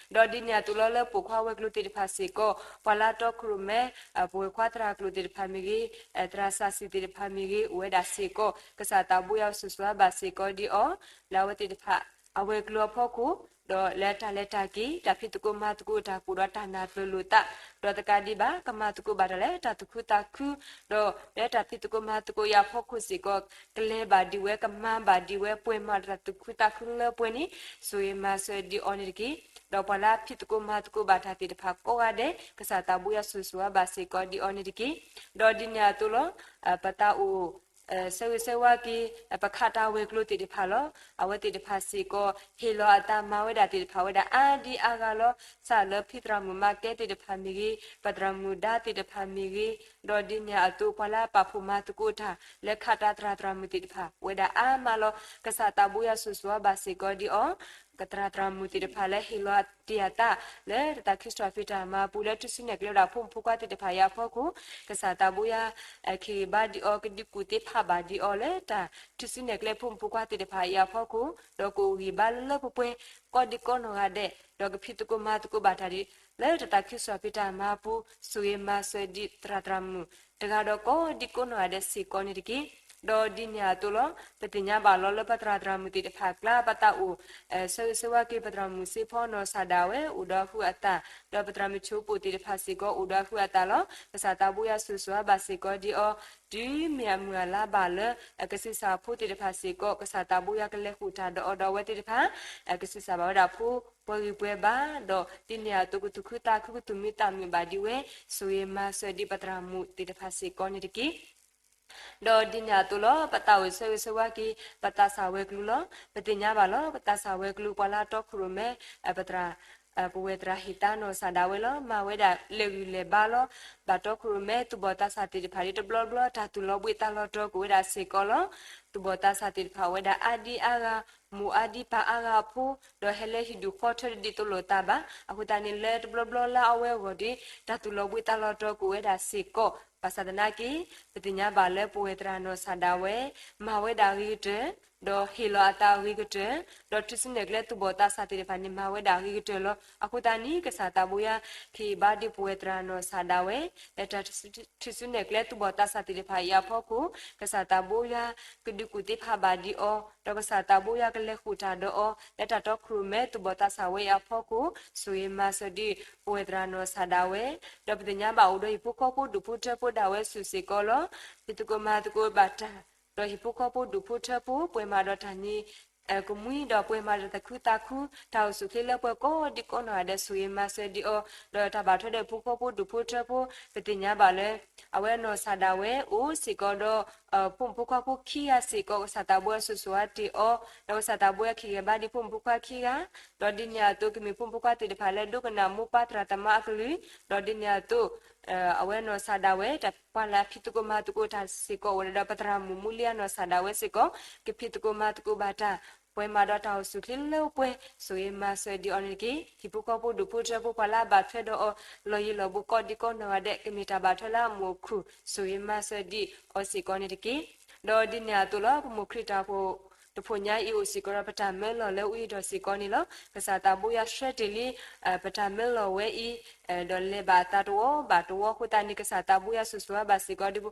ဒီးဒ်န့ၣ်အသိးလီၤလၢပိာ်ခွါဝဲၤကျိၤသ့ၣ်တဖၣ်စ့ၢ်ကီး ပှၤလၢတီခိၣ်ရိၣ်မဲ ပဝဲၤခွါသရၣ်ကျိၤသ့ၣ်တဖၣ်မ့ၢ်ဂ့ၤ, သရၣ်စၢ်စံၣ်သ့ၣ်တဖၣ်မ့ၢ်ဂ့ၤ အိၣ်ဝဲဒၣ်စ့ၢ်ကီး ကစၢ်သးဘိယွၤဆိၣ်ဂ့ၤဆိၣ်ဝါဘၣ်စ့ၢ်ကီးဒံးအီၤ လၢအဝဲသ့ၣ်တဖၣ် အဝဲၤကျိၤအဖီခိၣ် ဒီးလၢတၢ်လဲၤတၢ်က့ၤ တၢ်ဖံးသကိးမၤသကိးတၢ် ကအိၣ်ဒီးတၢ်နၢ်ပၢၢ်လိာ်သး, ဒီးသကးဒံးဘၣ် ကမၤသကိးဘၣ်တၢ်လၢတၢ်သူၣ်ခုသးခု, ဒီးလၢတၢ်ဖံးသကိးမၤသကိးအံၤအဖီခိၣ်စ့ၢ်ကီး ကလဲၤဘၣ်ဒံးဝဲ ကမၤဘၣ်ဒံးဝဲ ပှဲၤမၤဒီးတၢ်သူၣ်ခုသးခုလၢပှဲၤန့ၣ် ဆိၣ်ဂ့ၤမၤစၢၤဒံးအီၤန့ၣ်တက့ၢ်. ဒီးပှၤလၢအဖံးသကိးမၤသကိးဘၣ်တၢ်သ့ၣ်တဖၣ်ကိးဂၤဒဲး ကစၢ်သးဘိယွၤဆိၣ်ဂ့ၤဆိၣ်ဝါဘၣ်စ့ၢ်ကီးဒံးအီၤန့ၣ်တက့ၢ်. ဒီးဒ်န့ၣ်အသိးလီၤ ပသးအိၣ် ဆၢဂ့ၤဆၢဝါက့ၤ ပခးတၢ်ဝဲၤကျိၤသ့ၣ်တဖၣ်လီၤ. အဝဲသ့ၣ်တဖၣ်စ့ၢ်ကီး ဟ့ၣ်လီၤအသးမၤဝဲဒၣ်သ့ၣ်တဖၣ်ဝဲဒၣ်အါဒံအါဂၤလီၤ. စးလၢဖံသရၣ်မုၣ်မါကဲသ့ၣ်တဖၣ်မ့ၢ်ဂ့ၤ, ပသရၣ်မုၣ်ဒါသ့ၣ်တဖၣ်မ့ၢ်ဂ့ၤ, ဒီးဒ်န့ၣ်အသိး ပှၤလၢအပာ်ဖှိၣ်မၤသကိးတၢ် လၢခးတၢ်သရၣ်သရၣ်မုၣ်သ့ၣ်တဖၣ် ဝဲဒၣ်အါမးလီၤ. ကစၢ်သးဘိယွၤဆိၣ်ဂ့ၤဆိၣ်ဝါဘၣ်စ့ၢ်ကီးဒံးအီၤ ကသရၣ်သရၣ်မုၣ်သ့ၣ်တဖၣ်လၢဟ့ၣ်လီၤတ့ၢ်အသး လၢတၢ်သးခုကစီၣ်ဖံးတၢ်မၤပူၤ လၢထူၣ်စုနဲၣ်ကျဲဝဲဒၣ်ဖိမုၣ်ဖိခွါသ့ၣ်တဖၣ်အံၤအဖီခိၣ် ကစၢ်သးဘိယွၤ ကဟ့ၣ်ဂံၢ်ဘါဒံးအီၤ ကဒုးကူၣ်သ့ဖးဘၣ်ဒံးအီၤလၢတၢ်ထူၣ်စုနဲၣ်ကျဲဖိမုၣ်ဖိခွါသ့ၣ်တဖၣ်အံၤအဖီခိၣ် ဒီးကအိၣ်ဂံၢ်ဘါလၢလၢပှဲၤပှဲၤ ကိးဒံကိးနီၢ်ဂၤဒဲး ဒီးကဖံးသကိးမၤသကိးဘၣ်တၢ်ဒ် လၢတၢ်သးခုကစီၣ်ဖံးတၢ်မၤပူၤ ဆိၣ်ဂ့ၤမၤစၢၤဒံးသရၣ်သရၣ်မုၣ် တဂၤဒီးကိးဒံကိးနီၢ်ဂၤဒဲးစ့ၢ်ကီးန့ၣ်တက့ၢ်. ဒီးဒ်န့ၣ်အသိးလီၤ ပသ့ၣ်ညါဘၣ်လီၤလၢပသရၣ်သရၣ်မုၣ်သ့ၣ်တဖၣ်အကျါ ပသးအိၣ် ဆၢဂ့ၤဆၢဝါက့ၤ ပသရၣ်မုၣ်စ့ဖီနီၢ်စၢ်ဒၣ်ဝဲ အိၣ်ဒီးအဟုးအသး, ဒီးပသရၣ်မုၣ်ဆိပိာ်သ့ၣ်တဖၣ်စ့ၢ်ကီး အိၣ်ဒီးအဟုးအသးလီၤ. ကစၢ်သးဘိယွၤဆိၣ်ဂ့ၤဆိၣ်ဝါဘၣ်စ့ၢ်ကီးဒံးအီၤ တုၤမ့ၢ်အမုၢ်အလါဘၣ်လၢ ကဆံးစၢ်ဖိသ့ၣ်တဖၣ်စ့ၢ်ကီး ကစၢ်သးဘိယွၤကလဲၤဃုာ်တၢ်ဒီးအီၤဒီးအဝဲသ့ၣ်တဖၣ် ကဆံးစၢ်ဘၣ်ဝဲဒၣ်ဖိ ပှဲၤဂံၢ်ပှဲၤဘါ, ဒီးဒ်န့ၣ်အသိးကသူၣ်ခုသးခုကသူၣ်မံသးမုာ်ဘၣ်ဒံးဝဲ ဆိၣ်ဂ့ၤမၤစၢၤဒံးပသရၣ်မုၣ်သ့ၣ်တဖၣ်စ့ၢ်ကီးန့ၣ်တက့ၢ်. ဒီးဒ်န့ၣ်အသိးလီၤ ပသးအိၣ်ဆၢဂ့ၤဆၢဝါက့ၤ ပသးစၢ်ဝဲၤကျိၤလီၤ. ပသ့ၣ်ညါဘၣ်လီၤ ပသးစၢ်ဝဲၤကျိၤ ပှၤလၢအတီခိၣ်ရိၣ်မဲ ပသရၣ် ပဝဲၢ်သရၣ်ဟ့ၣ်သါနီၢ်စၢ်ဒၣ်ဝဲလီၤ. မၤဝဲဒၣ်လဲၤဂုာ်လဲၤဘါလီၤ. ဘၣ်တီခိၣ်ရိၣ်မဲသူၣ်ဘီၣ်သးစၢ်သ့ၣ်တဖၣ်ဒ်တဘျီဘျီ တၢ်သူၣ်လီၤဘှံးသးလီၤတီၤကအိၣ်ဝဲဒၣ်စ့ၢ်ကီးလီၤ. သူၣ်ဘီၣ်သးစၢ်သ့ၣ်တဖၣ်ဝဲဒၣ်အါဒံအါဂၤ မိၢ်အါဒံပၢ်အါဂၤအဖိ ဒီးဟဲလၢဟံၣ်ဒူၣ်ဃီထၢတဒ်သိးလိာ်သးဘၣ်. အဃိသတးန့ၣ် လၢတဘျီဘျီလၢအဝဲအဂီၢ်ဒီး တၢ်သူၣ်လီၤဘှံးသးလီၤတီၤကအိၣ်ဝဲဒၣ်စ့ၢ်ကီး. ဘၣ်ဆၣ်သနာ်က့ ပသ့ၣ်ညါဘၣ်လၢပဝဲၢ်သရၣ်နီၢ်စၢ်ဒၣ်ဝဲ မၤဝဲဒၣ်အဂ့ၤကတၢၢ်, ဒီးဟ့ၣ်လီၤအသးအဂ့ၤကတၢၢ်, ဒီးထူၣ်စုနဲၣ်ကျဲသူၣ်ဘီၣ်သးစၢ်သ့ၣ်တဖၣ်န့ၣ် မၤဝဲဒၣ်အဂ့ၤကတၢၢ်လီၤ. အဃိသတးန့ၣ် ကစၢ်သးဘိယွၤ ကဟ့ၣ်ဘါဒံးပဝဲၢ်သရၣ်နီၢ်စၢ်ဒၣ်ဝဲ လၢတၢ်ထူၣ်စုနဲၣ်ကျဲသူၣ်ဘီၣ်သးစၢ်သ့ၣ်တဖၣ်အံၤအဖီခိၣ် ကစၢ်သးဘိယွၤ ကဒုးကူၣ်သ့ဖးဘၣ်ဒံးအီၤ, ဒီးကစၢ်သးဘိယွၤကလဲၤဃုာ်တၢ်ဒီးအီၤ လၢတၢ်တီခိၣ်ရိၣ်မဲသူၣ်ဘီၣ်သးစၢ်ဝဲအံၤအဖီခိၣ် ဆိၣ်ဂ့ၤမၤစၢၤဒံး ပဝဲၢ်သရၣ်နီၢ်စၢ်ဒၣ်ဝဲ, ဒီးပသ့ၣ်ညါဘၣ်အိၣ်ဒီးဟံၣ်ဖိဃီဖိဒူၣ်ဖိထၢဖိဒၣ်ဝဲဆူၣ်စ့ၢ်ကီးလီၤ. ဖံးသကိးမၤသကိးဘၣ်တၢ် ဒီးဟံၣ်ဖိဃီဖိဒူၣ်ဖိထၢဖိ ပှဲၤမးဒီးတၢ်နံၤ ကမှံဒီးပှဲၤမးဒီးတၢ်သူၣ်ခုသးခု တၢ်အိၣ်ဆူၣ်အိၣ်ချ့လၢပှဲၤကိးဒံကိးနီၢ်ဂၤဒဲး ဆိၣ်ဂ့ၤမၤစၢၤဒံးအီၤ, ဒီးတၢ်ဘၣ်ထွဲဒီးဟံၣ်ဖိဃီဖိဒူၣ်ဖိထၢဖိ ပသ့ၣ်ညါဘၣ်လၢ အဝဲနီၢ်စၢ်ဒၣ်ဝဲအိၣ်စ့ၢ်ကီးဒီး ဖိမုၣ်ဖိခွါဖိခံဂၤစ့ၢ်ကီး ကစၢ်သးဘိယွၤဆိၣ်ဂ့ၤဆိၣ်ဝါတ့ၢ်အီၤ, ဒီးကစၢ်သးဘိယွၤကဟ့ၣ်ဂံၢ်ဘါဒံးဖိမုၣ်ဖိခွါခံဂၤ, ဒီးဒ်န့ၣ်အသိးကမ့ၢ်ဖိမုၣ်ဖိခွါသ့ၣ်တဖၣ်လၢဒိကနၣ်မိၢ်ပၢ်သရၣ်သမါအကလုၢ်, ဒီးဒ်န့ၣ်အသိး အဝဲနီၢ်စၢ်ဒၣ်ဝဲ တၢ်ပှၤလၢအဖံးသကိးမၤသကိးတၢ်စ့ၢ်ကီးအိၣ်ဒီး ပသရၣ်မုၣ်မူလံယါနီၢ်စၢ်ဒၣ်ဝဲစ့ၢ်ကီး ကဖံးသကိးမၤသကိးဘၣ်တၢ် ပှဲၤမးဒီးတၢ်အိၣ်ဆူၣ်အိၣ်ချ့လၢပှဲၤ ဆိၣ်ဂ့ၤမၤစၢၤဒံးအီၤန့ၣ်တက့ၢ်. ဟံၣ်ဖိဃီဖိဒူၣ်ဖိထၢဖိ ပှၤလၢအဘၣ်ထွဲဒီးအီၤ လီၢ်ယံၤလီၢ်ဘူးကိးဒံကိးနီၢ်ဂၤဒဲး ကမ့ၢ်တၢ်ဘၣ်ထွဲလၢအမူးအခူၣ် ဆိၣ်ဂ့ၤမၤစၢၤဒံးအီၤစ့ၢ်ကီးန့ၣ်တက့ၢ်. ဒီးဒ်န့ၣ်အသိးလီၤ ပမိၢ်ခရံာ်တၢ်အိၣ်ဖှိၣ်တဖှိၣ်ညါအံၤ အိၣ်စ့ၢ်ကီးဒီးပတၢ်မၢလီၤလၢအူအံၤဒီးစ့ၢ်ကီးန့ၣ်လီၤ. ကစၢ်သးဘိယွၤဆှၢတ့ၢ်လံ ပတၢ်မၢလီၤဝဲအံၤ ဒီးလဲၤဘၣ်အသးတဝီဘၣ်တဝီအဃိသတးန့ၣ် ကစၢ်သးဘိယွၤဆိၣ်ဂ့ၤဆိၣ်ဝါဘၣ်စ့ၢ်ကီးဒ်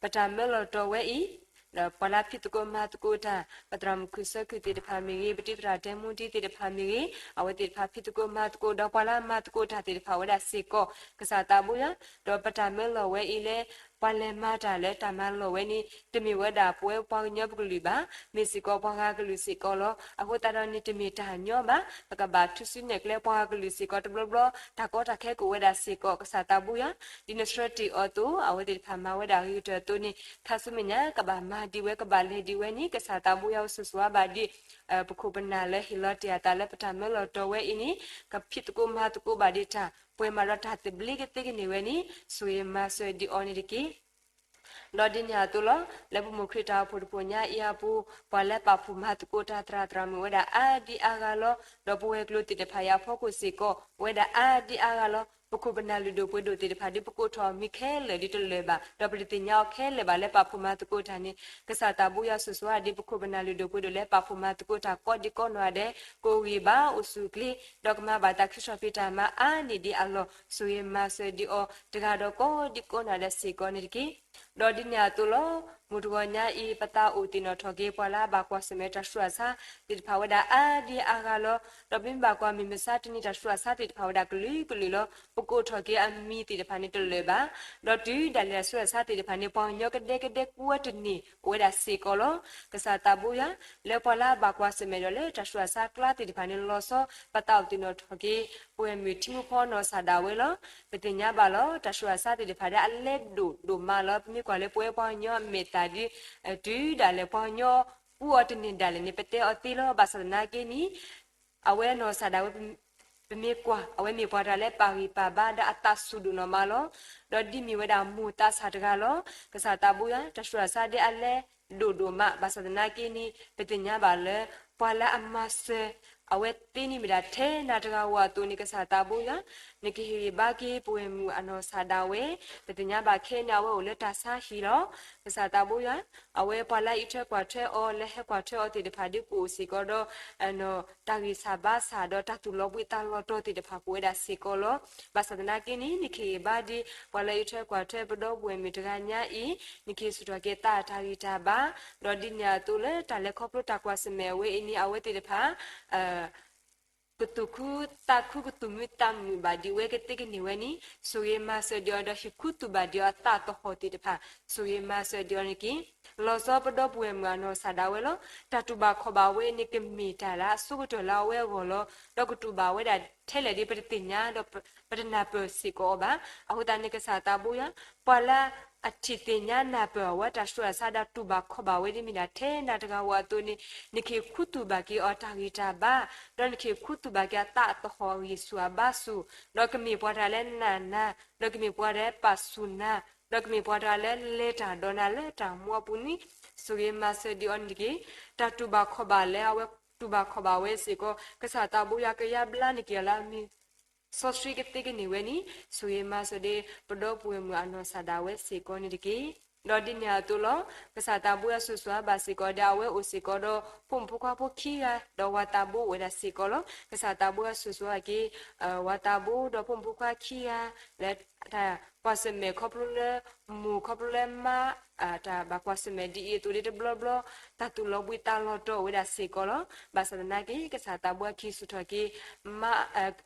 ပတၢ်မၢလီၤတီၤဝဲအံၤ ဒီးပှၤလၢဖံးသကိးမၤသကိးတၢ် ပသရၣ်မုၣ်ခုၣ်ဆၢခုၣ်သ့ၣ်တဖၣ်မ့ၢ်ဂ့ၤ, ပတံၤသရၣ်တဲမူတံၤသ့ၣ်တဖၣ်မ့ၢ်ဂ့ၤ, အဝဲသ့ၣ်တဖၣ်ဖံးသကိးမၤသကိးဒီးပှၤလၢမၤသကိးတၢ်သ့ၣ်တဖၣ်ဝဲဒၣ်စ့ၢ်ကီး ကစၢ်သးဘိယွၤ, ဒီးပတၢ်မၢလီၤဝဲအံၤလၢ ပှၤလဲၤမၤတၢ်လၢတၢ်မၤလီၢ်ဝဲန့ၣ် တမ့ၢ်ဝဲဒၣ်ပဝဲပှၤကညီပကလုာ်ဘၣ်, မ့ၢ်စ့ၢ်ကီးပှၤဂၤကလုာ်စ့ၢ်ကီးလီၤ. အဃိသတးဒီးန့ၣ် တမ့ၢ်တၢ်ညီဘၣ်, ပကဘၣ်ထူၣ်စုနဲၣ်ကျဲပှၤဂၤကလုာ်စ့ၢ်ကီးတဘျီဘျီ, တၢ်ကီတၢ်ခဲကအိၣ်ဝဲဒၣ်စ့ၢ်ကီး ကစၢ်သးဘိယွၤ ဒ်နဆှၢတ့ၢ်အီၤအသိး အဝဲသ့ၣ်တဖၣ်မၤဝဲဒၣ်အဂ့ၤကတၢၢ်အသိးန့ၣ် ခါဆူမဲာ်ညါ ကဘၣ်မၤဒံးဝဲ ကဘၣ်လဲၤဒံးဝဲန့ၣ် ကစၢ်သးဘိယွၤအိၣ်ဆိၣ်ဂ့ၤဆိၣ်ဝါဘၣ်ဒံး ပခိၣ်ပနၢ်လၢဟ့ၣ်လီၤတ့ၢ်အသးလၢပတၢ်မၢလီၤတီၤဝဲအံၤန့ၣ် ကဖံးသကိးမၤသကိးဘၣ်ဒံးတၢ် ပှဲၤမးဒီးတၢ်သဘျ့ကသ့ကန့ၢ်ဝဲန့ၣ် ဆိၣ်ဂ့ၤမၤစၢၤဒံးအီၤန့ၣ်တက့ၢ်. ဒီးဒ်န့ၣ်အသိးလီၤ လၢပမိၢ်ခရံာ်တၢ်အိၣ်ဖှိၣ်တဖှိၣ်ညါအံၤအပူၤ ပှၤလၢပာ်ဖှိၣ်မၤသကိးတၢ်သရၣ်သရၣ်မုၣ်ဝဲဒၣ်အါဒံအါဂၤလီၤ. ဒီးပဝဲၤကျိၤသ့ၣ်တဖၣ်အံၤအဖီခိၣ်စ့ၢ်ကီး ဝဲဒၣ်အါဒံအါဂၤလီၤ. ပခိၣ်ပနၢ်လုၢ်ဒိၣ်ပှ့ၤဒိၣ်သ့ၣ်တဖၣ်ဒ်ပကိးထီၣ်မံၤခဲလၢာ်ဒ်တလၢာ်ဘၣ်, ဒီးပတသ့ၣ်ညါအီၤခဲလၢာ်ဘၣ်လၢပာ်ဖှိၣ်မၤသကိးတၢ်န့ၣ် ကစၢ်သးဘိယွၤဆိၣ်ဂ့ၤဆိၣ်ဝါဒံး ပခိၣ်ပနၢ်လုၢ်ဒိၣ်ပှ့ၤဒိၣ်လၢပာ်ဖှိၣ်မၤသကိးတၢ်ကိးဒံးကိးနီၢ်ဂၤဒဲး ကအိၣ်ဂံၢ်ဘါအိၣ်ဆူၣ်အိၣ်ချ့ ဒီးကမၤဘၣ်တၢ်ခံးထီၣ်ဖံးတၢ်မၤအါန့ၢ်ဒံးအလီၢ် ဆိၣ်ဂ့ၤမၤစၢၤဒံးအီၤ တဂၤဒီးကိးဒံးကိးနီၢ်ဂၤဒဲးစ့ၢ်ကီးန့ၣ်တက့ၢ်. ဒီးဒ်န့ၣ်အသိးလီၤ. မုၢ်တဂီၤညါအံၤ ပသးအိၣ်သ့ၣ်နီၣ်ထီၣ်က့ၤ ပှၤလၢအဘၣ်ကွၢ်ဆၢၣ်မဲာ်တၢ်ဆူးတၢ်ဆါသ့ၣ်တဖၣ်ဝဲဒၣ်အါဒံအါဂၤလီၤ. ဒီးပမ့ၢ်ဘၣ်ကွၢ်မုၢ်မဆါတနံၤ တၢ်ဆူးတၢ်ဆါသ့ၣ်တဖၣ်ဝဲဒၣ်ကလုာ်ကလုာ်လီၤ. ပကိးထီၣ်က့ၤအမံၤသ့ၣ်တဖၣ်န့ၣ်တလၢာ်ဘၣ်. ဒီးတုၤဒၣ်လဲာ်တၢ်ဆူးတၢ်ဆါသ့ၣ်တဖၣ်န့ၣ် ပှၤကညီကဒဲကဒဲကူဝဲတန့ၢ်အိၣ်ဝဲဒၣ်စ့ၢ်ကီးလီၤ. ကစၢ်သးဘိယွၤ လၢပှၤလၢအဘၣ်ကွၢ်ဆၢၣ်မဲာ်ဒီးလၢတၢ်ဆူးတၢ်ဆါအကျါသ့ၣ်တဖၣ်န့ၣ် လီၤဆီပသးအိၣ်သ့ၣ်နီၣ်ထီၣ်က့ၤ ပဝဲၢ်မုၢ်ထံမိၢ်ဖီနီၢ်စၢ်ဒၣ်ဝဲလီၤ. ပသ့ၣ်ညါဘၣ်လီၤ တၢ်ဆူးတၢ်ဆါသ့ၣ်တဖၣ်ဒ်အလဲဒိၣ်ဒိၣ်မးလီၤ. ပမ့ၢ်ကွၢ်လၢပဝဲပှၤကညီအမဲာ်သၣ်ဒီး တုၤဒၣ်လဲာ်ပှၤကညီကူအီၤတန့ၢ်ဒၣ်လဲာ်န့ၣ် ပတဲအီၤသ့လီၤ. ဘၣ်ဆၣ်သနာ်က့န့ၣ် အဝဲနီၢ်စၢ်ဒၣ်ဝဲ ပမ့ၢ်ကွၢ် အဝဲမ့ၢ်ပှၤတဂၤလၢပာ်ဂံၢ်ပာ်ဘါဒီးအသးဆူၣ်ဒိၣ်နီၢ်မးလီၤ. ဒီးဒ်မ့ၢ်ဝဲဒၣ်မိၢ်သးစၢ်တဂၤလီၤ. ကစၢ်သးဘိယွၤ တၢ်ဆူးတၢ်ဆါဒ်အလဲဒိၣ်ဒိၣ်မး ဘၣ်ဆၣ်သနာ်က့န့ၣ် ပသ့ၣ်ညါဘၣ်လၢ ပှၤလၢအမၤစၢၤ အဝဲသ့န့ၣ်မ့ၢ်ဒၣ်ထဲနၤတဂၤဧိၤအသိးန့ၣ် ကစၢ်သးဘိယွၤ နကဟ့ၣ်ဂံၢ်ဘါက့ၤပဝဲၢ်မုၢ်အနီၢ်စၢ်ဒၣ်ဝဲ, ပသ့ၣ်ညါဘၣ်ခဲအံၤန့ၣ် အဝဲအိၣ်လၢတၢ်ဆါဟံၣ်လီၤ. ကစၢ်သးဘိယွၤ အဝဲပှၤလၢအအံးထွဲကွၢ်ထွဲအီၤ လၢဟဲကွၢ်ထွဲအီၤသ့ၣ်တဖၣ်ဒ်ကအိၣ်စ့ၢ်ကီးဒီး တၢ်ဂံၢ်စၢ်ဘါစၢ်ဒီး တၢ်သူၣ်လီၤဘှံးသးလီၤတီၤသ့ၣ်တဖၣ်ကအိၣ်ဝဲဒၣ်စ့ၢ်ကီးလီၤ. ဘၣ်ဆၣ်သနာ်က့န့ၣ် နကဟ့ၣ်ဂံၢ်ဘါဒ် ပှၤလၢအံးထွဲကွၢ်ထွဲပဒီပုၢ်ဝဲၢ်မုၢ်တဂၤညါအံၤ နကဟ့ၣ်ဆူၣ်ထီၣ်က့ၤသးအတၢ်ဂံၢ်တၢ်ဘါ, ဒီးဒ်န့ၣ်အသိးလၢတၢ်လဲၤခီဖျိတၢ်ကွၢ်ဆၢၣ်မဲာ်အဝဲအံၤန့ၣ် အဝဲသ့ၣ်တဖၣ် ကသူၣ်ခုသးခု ကသူၣ်မုာ်သးမုာ်ဘၣ်ဒံးဝဲကသ့ကန့ၢ်ဝဲန့ၣ် ဆိၣ်ဂ့ၤမၤစၢၤဒံးအီၤ ဒီးဟ့ၣ်ခူသူၣ်ဘၣ်ဒံးအီၤအသးသဟီၣ်သ့ၣ်တဖၣ် ဆိၣ်ဂ့ၤမၤစၢၤဒံးအီၤန့ၣ်တက့ၢ်. လီၤဆီပဒီပုၢ်ဝဲၢ်မုၢ်အနီၢ်စၢ်ဒၣ်ဝဲလီၤ. တၢ်တူၢ်ဘၣ်ခီၣ်ဘၣ်ဝဲန့ၣ် ကမ့ၢ်တၢ်လၢအဆိကတၢၢ်လၢအဝဲအဂီၢ်လီၤ. ဒီးကတူၢ်ဘၣ်ဝဲဒၣ်ထဲလဲၣ်ဒ်ပတသ့ၣ်ညါ ဒီးပတနၢ်ပၢၢ်စ့ၢ်ကီးအီၤဘၣ်. အဃိသတးန့ၣ် ကစၢ်သးဘိယွၤ ပှၤလၢအထံၣ်သ့ၣ်ညါနၢ်ပၢၢ်အဝဲတၢ်ဆူးတၢ်ဆါဒီးတူၢ်ဘၣ်ခီၣ်ဘၣ်ဝဲဒ်မ့ၢ်ဒၣ်ထဲနၤတဂၤဧိၤအသိးန့ၣ် နကဟ့ၣ်ခူသူၣ်ဘၣ်က့ၤအီၤတၢ်ဂံၢ်တၢ်ဘါ, ဒီးနကဟ့ၣ်ခူသူၣ်ဘၣ်က့ၤအသးအသဟီၣ်အဂံၢ်ဆူၣ်အဘါဆူၣ်, ဒီးကမ့ၢ်ပှၤတဂၤလၢနာ်နၤ, ဒီးကမ့ၢ်ပှၤတဂၤလၢပာ်ဆူၣ်နၤ, ဒီးကမ့ၢ်ပှၤတဂၤလၢလဲၤတၢ်ဒီးနၤလၢတၢ်မူအပူၤန့ၣ် ဆိၣ်ဂ့ၤမၤစၢၤဒံးအီၤန့ၣ်တက့ၢ်. တၢ်တူၢ်ဘၣ်ခီၣ်ဘၣ်လၢအဝဲတူၢ်ဘၣ်ခီၣ်ဘၣ်ဝဲစ့ၢ်ကီး ကစၢ်သးဘိယွၤကယါဘျါန့ၢ်က့ၤအီၤလၢအမ့ၢ် စီဆှံကသ့ကန့ၢ်ဝဲန့ၣ် ဆိၣ်ဂ့ၤမၤစၢၤဒံး ပဒီပုၢ်ဝဲၢ်မုၢ်အနီၢ်စၢ်ဒၣ်ဝဲစ့ၢ်ကီးန့ၣ်တက့ၢ်. ဒီးဒ်န့ၣ်အသိးလီၤ. ကစၢ်သးဘိယွၤဆိၣ်ဂ့ၤဘၣ်စ့ၢ်ကီးဒီး အဝဲအိၣ်စ့ၢ်ကီးဒီးဖိမုၣ်ဖိခွါဖိခံဂၤ ဒီးဝၤသးဘိအိၣ်ဝဲဒၣ်စ့ၢ်ကီးလီၤ. ကစၢ်သးဘိယွၤဆိၣ်ဂ့ၤဘၣ်က့ၤ ဝၤသးဘိဒီးဖိမုၣ်ဖိခွါခံဂၤ လၢတၢ်ကွၢ်ဆၢၣ်မဲာ်ခီဖျိလၢ မိၢ်ခီဖျိလၢမါ တၢ်ဘၣ်ကွၢ်ဆၢၣ်မဲာ်ဒ်အံၤအသိးဒီးတဘျီဘျီ တၢ်သူၣ်လီၤဘှံးသးလီၤတီၤအိၣ်ဝဲဒၣ်စ့ၢ်ကီးလီၤ. ဘၣ်ဆၣ်သနာ်က့ ကစၢ်သးဘိယွၤခံဂၤဆိၣ်ထီၣ်က့ၤ မါ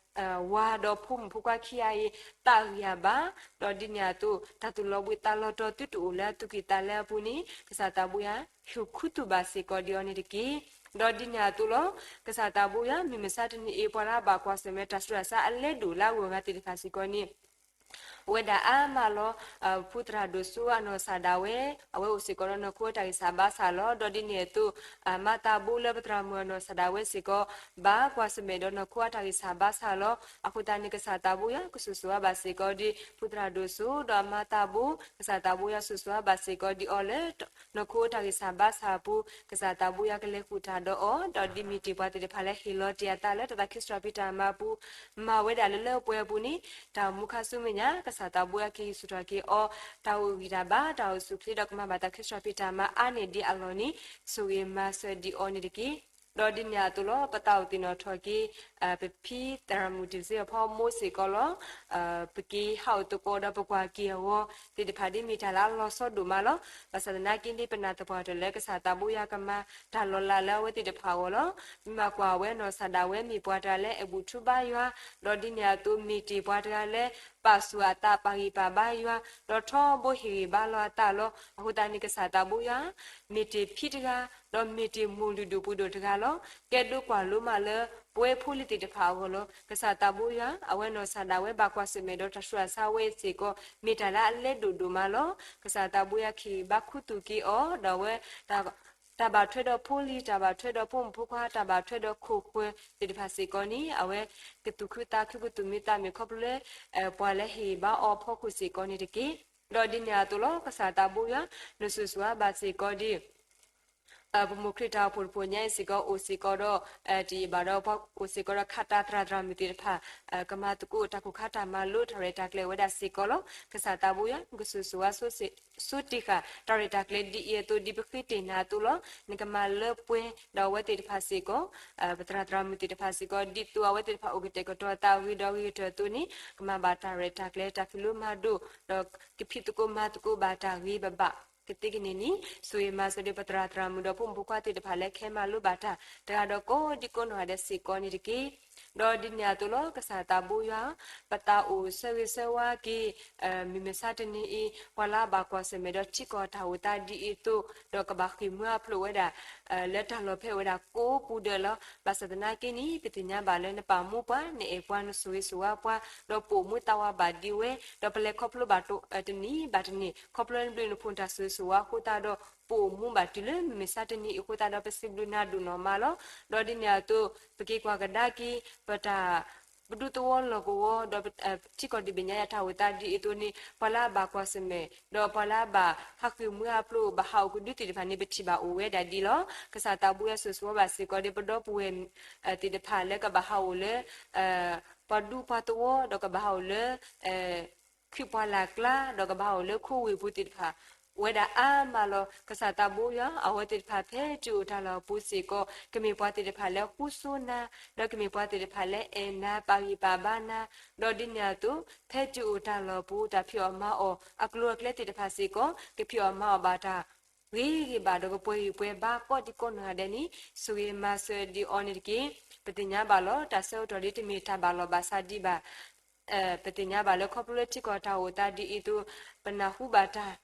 ဝၤဒီးဖိမုၣ်ဖိခွါခံဂၤအံၤ သးဂံၢ်အဘါ, ဒီးဒ်န့ၣ်အသိး တၢ်သူၣ်လီၤဘှံးသးလီၤတီၤသုတအိၣ်လၢအသူၣ်ကံၢ်သးလဲအပူၤန့ၣ် ကစၢ်သးဘိယွၤ ဟ့ၣ်ခူသူၣ်ဘၣ်စ့ၢ်ကီးဒံးအီၤန့ၣ်တက့ၢ်. ဒီးဒ်န့ၣ်အသိးလီၤ. ကစၢ်သးဘိယွၤ မုၢ်မဆါတနံၤအံၤ ပှၤလၢအဘၣ်ကွၢ်ဆၢၣ်မဲာ်တၢ်ဆူးတၢ်ဆါအလဲဒိၣ်လၢအဂုၤအဂၤသ့ၣ်တဖၣ်စ့ၢ်ကီးန့ၣ် အိၣ်ဝဲဒၣ်အါမးလီၤ. ဖုသရၣ်ဒိၣ်စိအနီၢ်စၢ်ဒၣ်ဝဲ အဝဲအိၣ်စ့ၢ်ကီးဒီးနီၢ်ခိအတၢ်ဂံၢ်စၢ်ဘါစၢ်လီၤ. ဒီးဒ်န့ၣ်အသိး မါသးဘိလၢပသရၣ်မုၣ်အနီၢ်စၢ်ဒၣ်ဝဲစ့ၢ်ကီး ဘၣ်ကွၢ်ဆၢၣ်မဲာ်ဒီးနီၢ်ခိအတၢ်ဂံၢ်စၢ်ဘါစၢ်လီၤ. အဃိသတးန့ၣ် ကစၢ်သးဘိယွၤကဆိၣ်ဂ့ၤဘၣ်စ့ၢ်ကီးဒံး ဖုသရၣ်ဒိၣ်စိဒီးအမါသးဘိ, ကစၢ်သးဘိယွၤဆိၣ်ဂ့ၤဘၣ်စ့ၢ်ကီးဒံးအီၤလၢ နီၢ်ခိအတၢ်ဂံၢ်စၢ်ဘါစၢ်အပူၤ, ကစၢ်သးဘိယွၤကလဲၤဃုာ်တၢ်ဒီးအီၤ, ဒီးဒ်မ့ၢ်တ့ၢ်ပှၤသ့ၣ်တဖၣ်လၢဟ့ၣ်လီၤတ့ၢ်အသးလၢတၢ်သးခုစံးထီၣ်ဖံးတၢ်မၤအပူၤ မၤဝဲဒၣ်လၢလၢပှဲၤပှဲၤအပူၤန့ၣ် တၢ်အိၣ်မူခါဆူမဲာ်ညါ ကစၢ်သးဘိယွၤကဟ့ၣ်ဆူၣ်ထီၣ်က့ၤအီၤ တၢ်အိၣ်ဂံၢ်တၢ်ဘါ တၢ်အိၣ်ဆူၣ်အိၣ်ချ့ဒီးကမၤဘၣ်တၢ်သးခုစံးထီၣ်ဖံးတၢ်မၤအါန့ၢ်ဒံးအလီၢ်န့ၣ် ဆိၣ်ဂ့ၤမၤစၢၤဒံးအီၤန့ၣ်တက့ၢ်. ဒီးဒ်န့ၣ်အသိးလီၤ ပသးအိၣ်သ့ၣ်နီၣ်ထီၣ်က့ၤ ပဖံသရၣ်မုၣ်တံၤစ့အဖီမိၢ်စ့ၢ်ကီးလီၤ. ပက့ၤဟးအိၣ်သကိးဒီးပကွၢ်က့ၤအဂီၤသ့ၣ်တဖၣ်ဒ်မ့ၢ်တၢ်လၢအလီၤဆီဒိၣ်မးလီၤ. ဘၣ်ဆၣ်သနာ်က့ဒ်ပနၢ်သပှၢ်တၢၢ်လၢ ကစၢ်သးဘိယွၤကမၤတၢ်လီၤလးလၢအဝဲသ့ၣ်တဖၣ်အဂီၢ်လီၤ. မ့ၢ်မၤကွၢ်ဝဲနီၢ်စၢ်ဒၣ်ဝဲမ့ၢ်ပှၤတဂၤလၢအဲၣ်ဘူၣ်ထူဘါယွၤ, ဒီးဒ်န့ၣ်အသိးမ့ၢ်တ့ၢ်ပှၤတဂၤလၢ ပာ်ဆူၣ်အသးပာ်ဂံၢ်ပာ်ဘါယွၤ, ဒီးထီဘိဟ့ၣ်ဂံၢ်ဘါလီၤအသးလီၤ. အဃိသတးန့ၣ် ကစၢ်သးဘိယွၤ မ့ၢ်တ့ၢ်ဖံတဂၤ, ဒီးမ့ၢ်တ့ၢ်မိၢ်လုၢ်ဒိၣ်ပှ့ၤဒိၣ်တဂၤလီၤ. ကဲဒိးကွၢ်လိမးလၢ ပဝဲဖိလံၤသ့ၣ်တဖၣ်အဂီၢ်လီၤ. ကစၢ်သးဘိယွၤ အဝဲနီၢ်စၢ်ဒၣ်ဝဲဘၣ်ကွၢ်ဆၢၣ်မဲာ်ဒီးတၢ်ဆူးတၢ်ဆါဝဲစ့ၢ်ကီး မ့ၢ်တၢ်လၢအလဲဒိၣ်ဒိၣ်မးလီၤ. ကစၢ်သးဘိယွၤကဟ့ၣ်ဘါခူသူၣ်က့ၤအီၤ, ဒီးအဝဲ တၢ်ဘၣ်ထွဲဒီးဖိလံၤ, တၢ်ဘၣ်ထွဲဒီးဖိမုၣ်ဖိခွါ, တၢ်ဘၣ်ထွဲဒီးခိၣ်ဃၢၤသ့ၣ်တဖၣ်စ့ၢ်ကီးန့ၣ် အဝဲကသူၣ်ခုသးခု ကသူၣ်မံသးမုာ်ခီဖျိလၢ ပှၤလၢဟ့ၣ်ဘါအီၤအဖီခိၣ်စ့ၢ်ကီးန့ၣ်တက့ၢ်. ဒီးဒ်န့ၣ်အသိးလီၤ ကစၢ်သးဘိယွၤ နဆိၣ်ဂ့ၤဘၣ်စ့ၢ်ကီးဒံး ပမိၢ်ခရံာ်တၢ်အိၣ်ဖှိၣ်တဖှိၣ်ညါအံၤစ့ၢ်ကီး အိၣ်စ့ၢ်ကီးဒီး တယံာ်ဘၣ်ဒီး ပှၤအိၣ်စ့ၢ်ကီးဒီးခးတၢ်သရၣ်သရၣ်မုၣ်သ့ၣ်တဖၣ် ကမၤသကိးတၢ်ခိၣ်ခါတၢ်မၤလိ တၢ်ရဲၣ်တၢ်ကျဲၤဝဲဒၣ်စ့ၢ်ကီးလီၤ. ကစၢ်သးဘိယွၤ ကစိၤစိၤဝါ ဆိတ့ၢ်ဃာ် တၢ်ရဲၣ်တၢ်ကျဲၤဒ်အံၤအသိး ဒ်ပဃ့တ့ၢ်နၤအသိးလီၤ. နကမၤလၢပှဲၤဒီးအဝဲသ့ၣ်တဖၣ်စ့ၢ်ကီး ပသရၣ်သရၣ်မုၣ်သ့ၣ်တဖၣ်စ့ၢ်ကီး ဒ်သိးအဝဲသ့ၣ်တဖၣ်အိၣ်ကတဲာ်ကတီၤသးဂ့ၤဒီးဂ့ၤကတၢၢ်အသိးန့ၣ် ကမၤဘၣ်တၢ်ရဲၣ်တၢ်ကျဲၤ တၢ်ဖံးလိမၤဒိး ဒီးကဖံးသကိးမၤသကိးဘၣ်တၢ်ဂ့ၤဘၣ်ဘၣ် ကသ့ကန့ၣ်န့ၣ် ဆိၣ်ဂ့ၤမၤစၢၤဒီးပသရၣ်သရၣ်မုၣ်ဒီးဖိမုၣ်ဖိခွါသ့ၣ်တဖၣ်လၢခဲမၤလိဘၣ်တၢ် တဂၤဒီးကိးဒံကိးနီၢ်ဂၤဒဲးစ့ၢ်ကီးန့ၣ်တက့ၢ်. ဒီးဒ်န့ၣ်အသိးလီၤ ကစၢ်သးဘိယွၤ ပသးအိၣ်ဆၢဂ့ၤဆၢဝါက့ၤ မုၢ်မဆါတနံၤအံၤ ပှၤလၢအဘၣ်ကွၢ်ဆၢၣ်မဲာ်ဒီးထံကီၢ်တၢ်အိၣ်သးဒ်အံၤအသိး ဒီးကဘၣ်ဃ့ၢ်မှံဟးဖျိးဝဲဒၣ် လၢတၢ်လီၢ်ဖဲဝဲဒၣ်ကိးပူၤဒၢးလီၤ. ဘၣ်ဆၣ်သနာ်က့န့ၣ် ပသ့ၣ်ညါဘၣ်လၢနပာ်မူပှၤ နအဲၣ်ပှၤ နဆိၣ်ဂ့ၤဆိၣ်ဝါပှၤ ဒီးပအိၣ်မူသးဝးဘၣ်ဒံးဝဲ ဒီးပလဲၤခီဖျိဘၣ်တနံၤဘၣ်တနံၤ ခီဖျိနဘျုးနဖှိၣ်တၢ်ဆိၣ်ဂ့ၤဆိၣ်ဝါအဃိသတးဒီး ပအိၣ်မူဘၣ်တုၤလၢမုၢ်မဆါတနံၤအံၤအဃိသတးဒီး ပစံးဘျုးနၤဒိၣ်နီၢ်မးလီၤ. ဒီးဒ်န့ၣ်အသိး ပက့ၤကွၢ်ကဒါက့ၤ ပတၢ် ပဒူသဝီလီၢ်ကဝီၤ ဒီးထံကီၢ်ဒံးဘ့ၣ်ညါယၤတၢ်အိၣ်သးဒ်အံၤအသိးန့ၣ် ပှၤလၢအဘၣ်ကွၢ်ဆၢၣ်မဲာ် ဒီးပှၤလၢအဘၣ်ဟးဃ့ၢ်မှံဟးဖျိး ဘၣ်ဟးအိၣ်ကဒုသ့ၣ်တဖၣ်န့ၣ် ပထံၣ်ဘၣ်အိၣ်ဝဲဒၣ်ဒ်လီၤ. ကစၢ်သးဘိယွၤဆိၣ်ဂ့ၤဆိၣ်ဝါဘၣ်စ့ၢ်ကီးဒီး ပဒီပုၢ်ဝဲၢ် သ့ၣ်တဖၣ်လၢကဘၣ်ဟးအိၣ်လၢ ပှၤဒူပှၤသဝီ ဒီးကဘၣ်ဟးအိၣ်လၢ ခ့ပှၢ်လၢ်ကျါ ဒီးကဘၣ်ဟးအိၣ်လၢခိဝ့ၢ်ပူၤသ့ၣ်တဖၣ် ဝဲဒၣ်အါမးလီၤ. ကစၢ်သးဘိယွၤ အဝဲသ့ၣ်တဖၣ်ဖဲတုၤအိၣ်တၢ်လီၢ်အပူၤစ့ၢ်ကီး ကမ့ၢ်ပှၤသ့ၣ်တဖၣ်လၢဃူစိနၤ ဒီးကမ့ၢ်ပှၤသ့ၣ်တဖၣ်လၢအဲၣ်နၤ ပာ်ဂံၢ်ပာ်ဘါနၤ ဒီးဒ်န့ၣ်အသိး ဖဲတုၤအိၣ်တၢ်လီၢ်အပူၤ တၢ်ဖံးအီၣ်မၤအီၣ် အကျိၤအကျဲသ့ၣ်တဖၣ်စ့ၢ်ကီး ကဖံးအီၣ်မၤအီၣ်ဘၣ်တၢ် ဂ့ၤဂ့ၤဘၣ်ဒီးကပှဲၤဂံၢ်ပှဲၤဘါကိးဒံကိးနီၢ်ဂၤဒဲးန့ၣ် ဆိၣ်ဂ့ၤမၤစၢၤဒံးအီၤန့ၣ်တက့ၢ်. ပသ့ၣ်ညါဘၣ်လီၤ တၢ်ဆၢကတီၢ်ဒ်တမ့ၢ်တၢ်ဘၣ်လီၤဘၣ်စးဒံးဘၣ် ပသ့ၣ်ညါဘၣ်လၢခီဖျိလၢထံကီၢ်တၢ်အိၣ်သးဒ်အံၤအသိး ပနၢ်ဟူဘၣ်တၢ်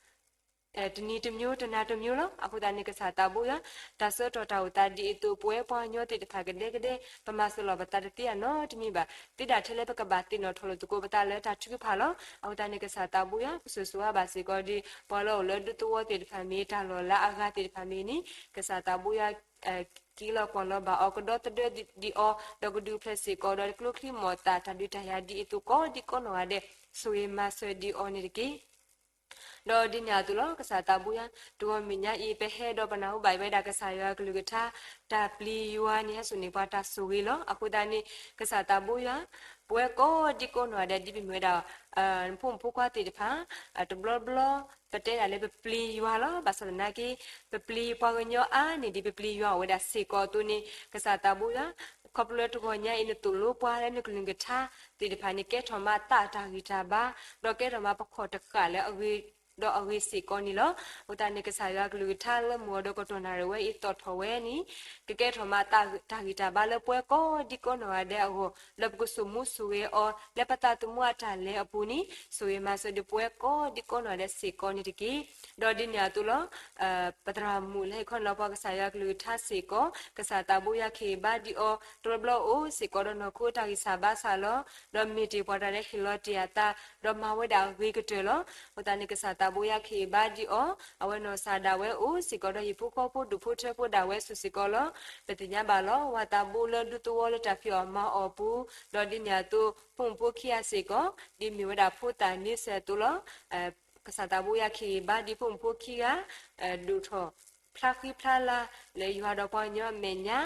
တနံၤတမျိုး တနၤတမျိုးလီၤ. အဃိသတးန့ၣ် ကစၢ်သးဘိယွၤ တၢ်ဆၢကတီၢ်တၢ်အိၣ်သးဒ်အံၤအသိး ပဝဲပှၤကညီသ့ၣ်တဖၣ်ကဒဲကဒဲ ပမၤစၢၤလီၤပသးတသ့အနီတမံၤဘၣ်. သ့ဒၣ်ထဲလၢပကဘၣ်သ့ၣ်နီၣ်ထီၣ်လိာ်သကိးပသးလၢတၢ်ထုကဖၣ်လီၤ. အဃိသတးန့ၣ် ကစၢ်သးဘိယွၤ ကစိၤစိၤဝါဘၣ်စ့ၢ်ကီးဒီး ပှၤလၢအအိၣ်လၢဒူသဝီသ့ၣ်တဖၣ်မ့ၢ် တၢ်လီၢ်လၢအဂၤသ့ၣ်တဖၣ်မ့ၢ်န့ၣ် ကစၢ်သးဘိယွၤ က့ၤလီၤကွၢ်လီၤဘၣ်အီၤ ကဒီသဒၢဒံးအီၤ ဒီးကဒုးဖျဲးစ့ၢ်ကီးဒီး ကျိချံမျိာ်သၣ် တၢ်ဒုးတၢ်ယၤဒ်အံၤအသိး ကိးဒံကိးနီၢ်ဂၤဒဲး ဆိၣ်ဂ့ၤမၤစၢၤဒံးအီၤန့ၣ်တက့ၢ်. ဒီးဒ်န့ၣ်အသိးလီၤ ကစၢ်သးဘိယွၤ တဂီၤမုၢ်ညါအံၤ ပဟဲဒီးပနၢ်ဟူဘၣ်ဝဲဒၣ်ကစၢ်ယွၤကလုၢ်ကထါ တၢ်ပျံၤယွၤန့ၣ် ဟဲစိာ်န့ၢ်ပှၤတၢ်ဆိၣ်ဂ့ၤလီၤ. အဃိသတးန့ၣ် ကစၢ်သးဘိယွၤ ပဝဲကိးဒံကိးနီၢ်ဂၤဒဲး ဒ်ပမ့ၢ်ဝဲဒၣ် နဖိမုၣ်ဖိခွါသ့ၣ်တဖၣ် တဘျီဘျီ ပတဲဒၣ်လၢပပျံၤယွၤလီၤ. ဘၣ်ဆၣ်သနာ်က့ ပပျံၤပှၤကညီအါန့ၢ်ဒံး ပပျံၤယွၤအိၣ်ဝဲဒၣ်စ့ၢ်ကီးအသိးန့ၣ် ကစၢ်သးဘိယွၤ ခီဖျိလၢတဂီၤညါအံၤ နသိၣ်လိပှၤလၢနကလုၢ်ကထါသ့ၣ်တဖၣ်န့ၣ် ကဲထီၣ်မးသးတၢ်ဂံၢ်တၢ်ဘါ ဒီးကဲထီၣ်မးပခီၣ်တဃာ်လၢအဂ့ၤ ဒီးအဂ့ၤစ့ၢ်ကီးန့ၣ်လီၤ. အဃိသတးန့ၣ် ကစၢ်ယွၤကလုၢ်ကထါလၢမုၢ်အီၤဒီးကတီၢ်နၣ်ရံၣ်ဝဲအံၤ သီၣ်ထီၣ်ဝဲန့ၣ် ကကဲထီၣ်မးသးတၢ်ဂံၢ်တၢ်ဘါလၢပဝဲကိးဒံကိးနီၢ်ဂၤဒဲးအဂီၢ် လၢပကစိာ်မူစိာ်ဂဲၤအီၤ လၢပသးသမူအတၢ်လဲၤအပူၤန့ၣ် ဆိၣ်ဂ့ၤမၤစၢၤဒံးပဝဲကိးဒံကိးနီၢ်ဂၤဒဲးစ့ၢ်ကီးန့ၣ်တက့ၢ်. ဒီးဒ်န့ၣ်အသိးလီၤ ပသရၣ်မုၣ်လၢဟ့ၣ်ခီနီၤပှၤကစၢ်ယွၤကလုၢ်ကထါစ့ၢ်ကီး ကစၢ်သးဘိယွၤခ့ၣ်ဘါဒံးအီၤ တဘျီဘျီအိၣ်စ့ၢ်ကီးဒီးနီၢ်ခိတၢ်ဂံၢ်စၢ်ဘါစၢ်လီၤ. ဒီးမ့ၢ်တ့ၢ်ပှၤတၢ်လၢဟ့ၣ်လီၤတ့ၢ်အသး ဒီးမၤဝဲဒၣ်အဂ့ၤကတၢၢ်လီၤ. အဃိသတးန့ၣ် ကစၢ်သးဘိယွၤခ့ၣ်ဘါဒံးအီၤ အဝဲနီၢ်စၢ်ဒၣ်ဝဲအိၣ်စ့ၢ်ကီးဒီးဟံၣ်ဖိဃီဖိဒူၣ်ဖိထၢဖိဒၣ်ဝဲဆူၣ်စ့ၢ်ကီးလီၤ. ပသ့ၣ်ညါဘၣ်လီၤ ဝၤသးဘိလၢဒူသဝီလၢတၢ်ဖံးအီၣ်မၤအီၣ်အပူၤ ဒီးဒ်န့ၣ်အသိး ဖိမုၣ်ဖိခံဂၤစ့ၢ်ကီး ဒ်မ့ၢ်ဝဲဒၣ်ဖိသၣ်န့ဆၢၣ်အသိးလီၤ. ကစၢ်သးဘိယွၤခ့ၣ်ဘါဒံးဖိမုၣ်ဖိခံဂၤ ဒိၣ်ထီၣ်ဖျါဃံဖျါလၤ လၢယွၤဒီးပှၤကညီအမဲာ်ညါ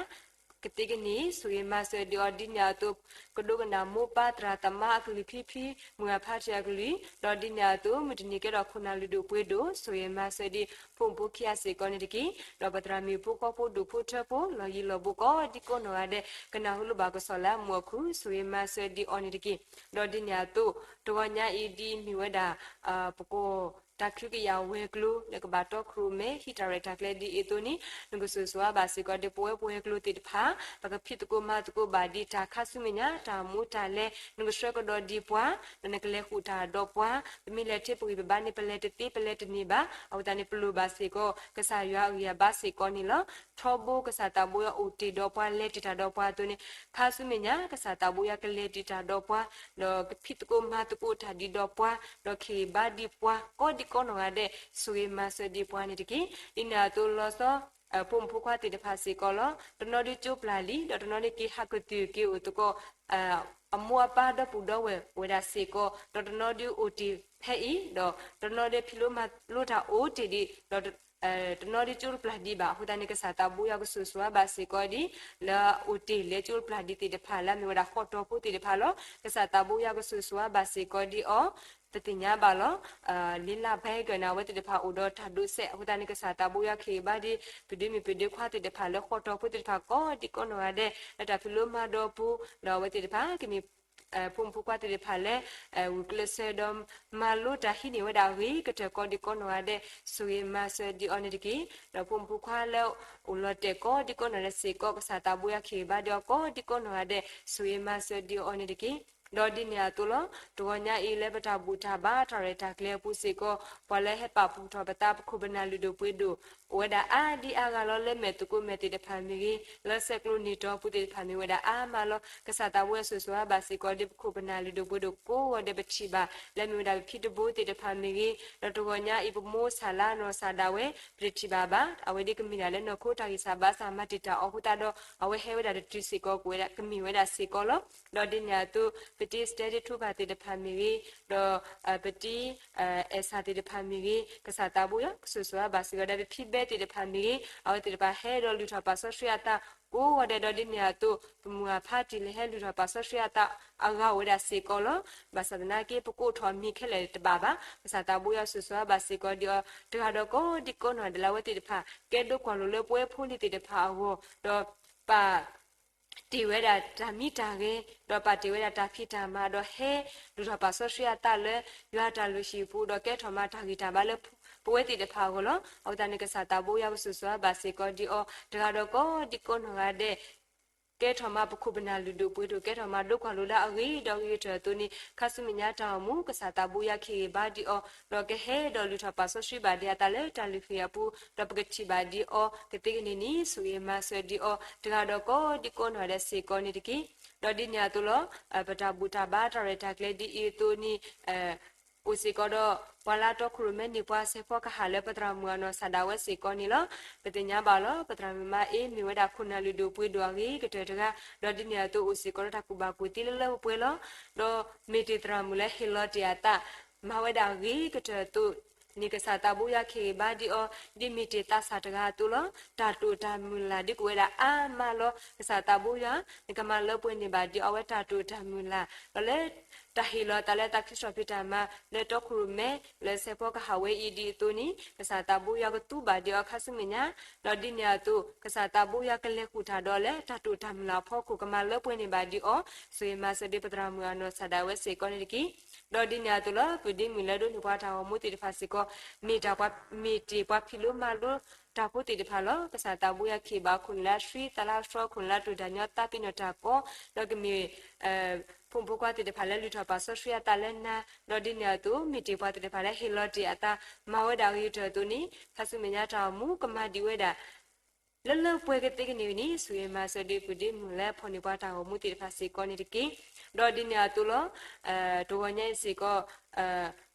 ကသ့ကန့ၢ် ဆိၣ်ဂ့ၤမၤစၢၤဒံးအီၤ ဒ်န့ၣ်အသိး ကဒိကနၣ်မိၢ်ပၢ်သရၣ်သမါအကလုၢ်ဖံဖံ မုၢ်ဂၤဖးထီၣ်အကလုၢ် ဒီးဒ်န့ၣ်အသိး မုၢ်တနံၤကဲထီၣ်ခိၣ်နၢ်လုၢ်ဒိၣ်ပှ့ၤဒိၣ် ဆိၣ်ဂ့ၤမၤစၢၤဒံး ဖိမုၣ်ဖိခံဂၤစ့ၢ်ကီးန့ၣ်တက့ၢ်. ဒီးပသရၣ်မုၣ်ဖိဃီဖိဒူၣ်ဖိထၢဖိ လီၢ်ယံၤလီၢ်ဘူးကိးဒံကိးနီၢ်ဂၤဒဲး ကနၢ်ဟူလိာ်ဘၣ်ကစီၣ်လၢအမုာ်အခု ဆိၣ်ဂ့ၤမၤစၢၤဒံးအီၤန့ၣ်တက့ၢ်. ဒီးဒ်န့ၣ်အသိး တဂီၤညါအံၤဒ်မ့ၢ်ဝဲဒၣ် ပကီၢ်တၢ်ခုကယာ်ဝဲၤကျိၤ လၢကဘၣ်တီခိၣ်ရိၣ်မဲ ဟံးတၢ်ရဲၣ်တၢ်ကျဲၤဒ်အံၤအသိးန့ၣ် နကစိၤစိၤအါဘၣ်စ့ၢ်ကီးဒီး ပဝဲပဝဲၤကျိၤသ့ၣ်တဖၣ် ပကဖံးသကိးမၤသကိးဘၣ်ဒံးတၢ်ခါဆူမဲာ်ညါ တၢ်မူတၢ်လဲၤ နကဆှၢကဒီးဒံးပှၤ ဒီးနကလဲၤဃုာ်တၢ်ဒီးပှၤ ပမ့ၢ်လဲၤထံပဂံၢ်ပဘါန့ၣ် ပလဲၤတသ့ပလဲၤတန့ၢ်ဘၣ်. အဃိသတးန့ၣ် ပလိၣ်ဘၣ်စ့ၢ်ကီး ကစၢ်ယွၤအဂံၢ်အဘါစ့ၢ်ကီးန့ၣ်လီၤ. ထီဘိကစၢ်သးဘိယွၤအိၣ်တ့ၢ်ဒီးပှၤ လဲၤတ့ၢ်တၢ်ဒီးပှၤအသိးန့ၣ် ခါဆူမဲာ်ညါ ကစၢ်သးဘိယွၤကလဲၤတ့ၢ်တၢ်ဒီးပှၤ ဒီးကဖံးသကိးမၤသကိးတၢ်ဒံးဒီးပှၤ ဒီးခ့ၣ်ဘါဒံးပှၤ ကိးဒံးကိးနီၢ်ဂၤဒဲး ဆိၣ်ဂ့ၤမၤစၢၤဒံးပှၤန့ၣ်တက့ၢ်. ဒ်န့ၣ်အသိးလီၤဆီ ဖိမုၣ်ဖိခွါသ့ၣ်တဖၣ်စ့ၢ်ကီးလီၤ. တနီၤဒုးကၠိပျၢ်လံ ဒီးတနီၤဒုးက့ၤဟးကတုၢ်က့ၤအိၣ်သကိး အမိၢ်အပၢ်ဒီပုၢ်ဒီဝဲၢ်ဝဲဒၣ်စ့ၢ်ကီး ဒီးတနီၤဒုးအိၣ်တ့ၢ် ဟဲအံၤ ဒီးတနီၤဒီးဖံးလိမၤလိတၢ်အိၣ်တ့ၢ်ဒံး ဒီး တနီၤဒ်ကၠိတပျၢ်ဒံးဘၣ်. အဃိသတးန့ၣ် ကစၢ်သးဘိယွၤကဆိၣ်ဂ့ၤဘၣ်စ့ၢ်ကီးဒ် လၢအအိၣ်တ့ၢ်လၢကၠိတပျၢ်ဒံးသ့ၣ်တဖၣ် လၢအမ့ၢ်ဝဲဒၣ်ဃီတီဖိသ့ၣ်တဖၣ်လီၤ. ကစၢ်သးဘိယွၤကဆိၣ်ဂ့ၤဘၣ်စ့ၢ်ကီးဒ်အီၤ ပသ့ၣ်ညါဘၣ်လီၤ. လ့လၢ်ဘဲကၢၢ်န့ၣ် အဝဲသ့ၣ်တဖၣ်အိၣ်ဒီးတၢ်ဒိးစဲး အဃိသတးန့ၣ် ကစၢ်သးဘိယွၤကဆိၣ်ဂ့ၤဘၣ်ဒ် ပဒုးမုၢ်ပဒုးခွါသ့ၣ်တဖၣ်လၢဃီတီဖိသ့ၣ်တဖၣ်ကိးဒံကိးနီၢ်ဂၤဒဲး လၢတၢ်ဖံးလိမၤဒိးပူၤ ဒီးအဝဲသ့ၣ်တဖၣ်ကမ့ၢ် ဖိမုၣ်ဖိခွါသ့ၣ်တဖၣ်လၢ ဂုာ်ကျဲးစၢးဒီး မၤလိတၢ်ဟံးန့ၢ်ဝဲဒၣ်အဂ့ၤကတၢၢ်ကိးဒံကိးနီၢ်ဂၤဒဲး ဆိၣ်ဂ့ၤမၤစၢၤဒံးအီၤန့ၣ်တက့ၢ်. ဒီးဖိမုၣ်ဖိခွါလၢ အိၣ်လီၤတဲာ်ကိးဒံကိးနီၢ်ဂၤဒဲးစ့ၢ်ကီး ကစၢ်သးဘိယွၤကဆိၣ်ဂ့ၤဘၣ်ဒံးအီၤကိးဒံကိးနီၢ်ဂၤဒဲး ဆိၣ်ဂ့ၤမၤစၢၤဒံးအီၤန့ၣ်တက့ၢ်. ဒီးဒ်န့ၣ်အသိးလီၤ. တဂီၤညါအံၤလၢပတၢ်ဘူၣ်တၢ်ဘါတၢ်ရဲၣ်တၢ်ကျဲၤအပူၤစ့ၢ်ကီး ပှၤလၢဟဲပာ်ဖှိၣ်ထီၣ်ပသး ပခိၣ်ပနၢ်လုၢ်ဒိၣ်ပှ့ၤဒိၣ်အိၣ်ဝဲဒၣ်အါဒံအါဂၤလီၤ. လၢမဲာ်သကိးမဲာ်သ့ၣ်တဖၣ်မ့ၢ်ဂ့ၤ, လၢဆဲးကျိးနံၣ်တီအပူၤသ့ၣ်တဖၣ်မ့ၢ်ဝဲဒၣ်အါမးလီၤ. ကစၢ်သးဘိယွၤဆိၣ်ဂ့ၤဘၣ်စ့ၢ်ကီးဒ်ပခိၣ်ပနၢ်လုၢ်ဒိၣ်ပှ့ၤဒိၣ်ကိးဂၤဒဲး ပထံၣ်ဘၣ် လၢမ့ၢ်ဝဲဒၣ်ပဖံပဖုသ့ၣ်တဖၣ်မ့ၢ်ဂ့ၤ, ဒီးတဂီၤညါအံၤပမိၢ်ဆၣ်လါနီၢ်ဆၣ်ဒၣ်ဝဲ ပတထံၣ်ဘၣ်ဘၣ်. အဝဲဒ်ကမ့ၢ်ဒၣ်လၢနီၢ်ခိတၢ်ဂံၢ်စၢ်ဘါစၢ်မၤတံာ်တာ်အီၤအဃိသတးဒီး အဝဲဟဲဝဲဒၣ်တတုၤစ့ၢ်ကီး ကဝဲဒၣ်ကမ့ၢ်ဝဲဒၣ်စ့ၢ်ကီးလီၤ. ဒီးဒ်န့ၣ်အသိး ပတံၤစတဲဒ့ထူဘၣ်သ့ၣ်တဖၣ်မ့ၢ်ဂ့ၤ, ဒီး ပတံၤ အဲၣ်စၢ်သ့ၣ်တဖၣ်မ့ၢ်ဂ့ၤ, ကစၢ်သးဘိယွၤကဆိၣ်ဂ့ၤဘၣ်စ့ၢ်ကီး ဒီးပဖံဘဲသ့ၣ်တဖၣ်မ့ၢ်ဂ့ၤ, အဝဲသ့ၣ်တဖၣ်ဟဲဒီးလုၢ်ထီၣ်ပာ်စီဆှံအသးကိးဂၤဒဲး. ဒီးဒ်န့ၣ်အသိး ပမုၢ်အဖါတံၢ်လၢဟဲလုၢ်ထီၣ်ပာ်စီဆှံအသးအဂၤအိၣ်ဝဲဒၣ်စ့ၢ်ကီးလီၤ. ဘၣ်ဆၣ်သနာ်က့ ပကိးထီၣ်မံၤခဲလၢာ်တဘၣ်ဘၣ်. ကစၢ်သးဘိယွၤဆိၣ်ဂ့ၤဘၣ်စ့ၢ်ကီးဒံးအီၤ တဂၤဒီးကိးဒံကိးနီၢ်ဒဲးလၢအဝဲသ့ၣ်တဖၣ် ကဲဒိကွၢ်လိလၢပဝဲဖိလံၤသ့ၣ်တဖၣ်အဂီၢ် ဒီးပာ် တ့ၢ်ဝဲဒၣ်တၢ်မံတၢ်ဂဲၤ, ဒီးပာ်တ့ၢ်ဝဲဒၣ်တၢ်ဖံးတၢ်မၤ, ဒီးဟဲလုၢ်ထီၣ်ပာ်စီဆှံအသးလၢ ယွၤတၢ်လုၢ်ဟံၣ်ပူၤ, ဒီးကဲထီၣ်မၤတၢ်ဂံၢ်တၢ်ဘါလၢပဝဲသ့ၣ်တဖၣ်အဂီၢ်လီၤ. အဃိသတးန့ၣ် ကစၢ်သးဘိယွၤကဆိၣ်ဂ့ၤဘၣ်စ့ၢ်ကီးဒံးအီၤ တဂၤဒီးကိးဒံကိးနီၢ်ဂၤဒဲး ကဲထီၣ်မၤပခိၣ်ပနၢ်လုၢ်ဒိၣ်ပှ့ၤဒိၣ် ကဲထီၣ်မၤဒိကွၢ်လိလၢအဂ့ၤဒီးအဂ့ၤကတၢၢ်အသိးန့ၣ် ခါဆူမဲာ်ညါတၢ်အိၣ်မူ ကစၢ်သးဘိယွၤကဟ့ၣ်ဂံၢ်ဘါဒံးအီၤ, ဒီးကဟဲဒီးလုၢ်ထီၣ်ပာ်စီဆှံဘၣ်ဒံးအသးလၢတၢ်လုၢ်ဟံၣ်အပူၤ, ဒီးပကထံၣ်ဘၣ်ဒံးအီၤကသ့ကန့ၢ်န့ၣ် ဆိၣ်ဂ့ၤမၤစၢၤဒံးအီၤ တဂၤဒီးကိးဒံကိးနီၢ်ဂၤဒဲးစ့ၢ်ကီးန့ၣ်တက့ၢ်. ဒီးဒ်န့ၣ်အသိးလီၤ. ပတၢ်ဘူၣ်တၢ်ဘါတၢ်ရဲၣ်တၢ်ကျဲၤဒ်အံၤအသိးန့ၣ် အိၣ်စ့ၢ်ကီးဒီး ပှၤလၢတီခိၣ်ရိၣ်မဲန့ၢ်ပှၤ စဲးဖီကဟၣ်လၢပသရၣ်မုၣ်အနီၢ်ဆၣ်ဒၣ်ဝဲစ့ၢ်ကီးန့ၣ်လီၤ. ပသ့ၣ်ညါဘၣ်လီၤ. ပသရၣ်မုၣ်မါအ့မ့ၢ်ဝဲဒၣ်ခိၣ်နၢ်လုၢ်ဒိၣ်ပှ့ၤဒိၣ်အဂ့ၤကတၢၢ်တဂၤ, ဒီးဒ်န့ၣ်အသိးအိၣ်စ့ၢ်ကီးဒီးတၢ်ကူၣ်ဘၣ်ကူၣ်သ့လၢလၢပှဲၤပှဲၤလီၤ. ဒီးမ့ၢ်တ့ၢ်သရၣ်မုၣ်လၢဟ့ၣ်လီၤတ့ၢ်အသး မၤဝဲဒၣ်အဂ့ၤကတၢၢ်အသိးန့ၣ် ကစၢ်သးဘိယွၤကဟ့ၣ်ဂံၢ်ဘါဒံးအီၤ ဒ်မ့ၢ်တ့ၢ်သးစၢ်တဂၤအသိးလီၤ. တၢ်တိာ်တၢ်မုၢ်လၢ်ဒ်ကအိၣ်ဝဲဒၣ်အါမးလီၤ. ကစၢ်သးဘိယွၤ နကမၤလၢပှဲၤန့ၢ်ဘၣ်ဒံးအီၤဝဲတၢ်တိာ်တၢ်မုၢ်လၢ်, ဒီးလၢတၢ်ဟ့ၣ်လီၤသးလၢတၢ်ခံစီၣ်ဖံးတၢ်မၤ လၢတီခိၣ်ရိၣ်မဲ လၢစဲးဖီကဟၣ်ဝဲအံၤဒ်အသိးန့ၣ် ကစၢ်သးဘိယွၤကသူဘၣ်ဒံးအီၤခါဆူမဲာ်ညါ, ဒီးဒ်န့ၣ်အသိး ကစၢ်သးဘိယွၤကလဲၤဃုာ်တၢ်ဒီးလၢတၢ်တိာ်တၢ်မုၢ်လၢ်အဖီခိၣ် ကမၤလၢပှဲၤန့ၢ်ဘၣ်ဒံးအီၤ, ဆိၣ်ဂ့ၤမၤစၢၤဒံးပသရၣ်မုၣ်အနီၢ်ဆၣ်ဒၣ်ဝဲစ့ၢ်ကီးန့ၣ်တက့ၢ်. ဒီးဒ်န့ၣ်အသိးလီၤ. ပဒ့မုၣ်လၢဒိးန့ၢ်ပှၤတၢ်ဂီၤမူသ့ၣ်တဖၣ်စ့ၢ်ကီး မ့ၢ်တၢ်ပှၤ မ့ၢ်တ့ၢ်ပှၤဖံးလိမၤလိတၢ်ဖိသ့ၣ်တဖၣ်လီၤ. ကစၢ်သးဘိယွၤကဟ့ၣ်ဘၣ်ခိၣ်နၢ်လၢအဆှံသးလၢအဆှီ ခိၣ်နၢ်လၢအတိၢ်တၢ်ညီသးပ့ၤနီၣ်တၢ်ကီ ဒီးကမ့ၢ် ဖိမုၣ်ဖိခွါသ့ၣ်တဖၣ်လၢလုၢ်ထီၣ်ပာ်စီဆှံအသးလၢနၤ, ဒီးဒ်န့ၣ်အသိး မ့ၢ်တ့ၢ်ပှၤသ့ၣ်တဖၣ်လၢဟ့ၣ်လီၤတ့ၢ်အသး မၤဝဲဒၣ်အဂ့ၤကတၢၢ်အသိးန့ၣ် ခါဆူမဲာ်ညါတၢ်ဂီၤမူကမၤဒံးဝဲဒၣ် လၢလၢပှဲၤကသ့ကန့ၢ်န့ၣ် ဆိၣ်ဂ့ၤမၤစၢၤဒံးပဒ့မုၣ်လၢဖီၣ်န့ၢ်ပှၤတၢ်ဂီၤမူသ့ၣ်တဖၣ်စ့ၢ်ကီးန့ၣ်တက့ၢ်. ဒီးဒ်န့ၣ်အသိးလီၤ. တဂီၤညါအံၤစ့ၢ်ကီး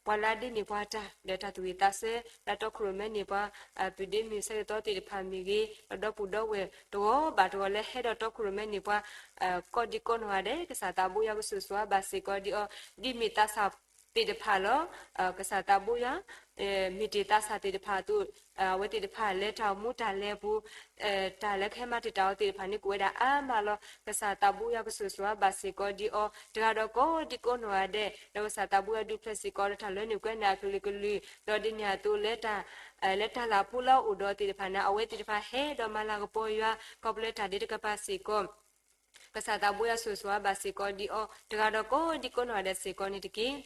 ပှၤလၢအဒ့န့ၢ်ပှၤတၢ် ဒီးတၢ်သူၣ်ဝံၣ်သးဆၢ လၢတီခိၣ်ရိၣ်မဲန့ၢ်ပှၤ ပဒ့မုၣ်ဆၢကတီၢ်သ့ၣ်တဖၣ်မ့ၢ်ဂ့ၤ, ဒီးဒီပုၢ်ဒီဝဲၢ်တဂီၤဘၣ်တဂီၤလၢဟဲဒီးတီခိၣ်ရိၣ်မဲန့ၢ်ပှၤ ကိးဒံကိးနီၢ်ဂၤဒဲး ကစၢ်သးဘိယွၤကဆိၣ်ဂ့ၤဘၣ်စ့ၢ်ကီးဒံးအီၤ ဒ်မ့ၢ်သးစၢ်သ့ၣ်တဖၣ်လီၤ. ကစၢ်သးဘိယွၤ မ့ၢ်တ့ၢ်သးစၢ်သ့ၣ်တဖၣ်အသိး အဝဲသ့ၣ်တဖၣ်လၢတၢ်အိၣ်မူတၢ်လဲၤအပူၤ တၢ်လၢကဟဲမၤတံာ်တာ်အီၤသ့ၣ်တဖၣ်န့ၣ် ကအိၣ်ဝဲဒၣ်အါမးလီၤ. ကစၢ်သးဘိယွၤကဆိၣ်ဂ့ၤဘၣ်စ့ၢ်ကီးဒံးအီၤ တဂၤဒီးကိးဒံကိးနီၢ်ဂၤဒဲး ဒီးကစၢ်သးဘိယွၤဒုးဖျဲးစ့ၢ်ကီးဒီးတၢ်လၢနုာ်ကွဲးန့ၢ်အကလုာ်ကလုာ် ဒီးဒ်န့ၣ်အသိးလၢ လၢတၢ်လၢ်ဖိလၢအအိၣ်ဒီးသ့ၣ်တဖၣ်န့ၣ် အဝဲသ့ၣ်တဖၣ်ဟဲဒီးမၤလၤကပီၤယွၤ ခီဖျိလၢတၢ်ဒ့တကပၤစ့ၢ်ကီး ကစၢ်သးဘိယွၤဆိၣ်ဂ့ၤဘၣ်စ့ၢ်ကီးဒံးအီၤ တဂၤဒီးကိးဒံကိးနီၢ်ဂၤဒဲးစ့ၢ်ကီးန့ၣ်တက့ၢ်.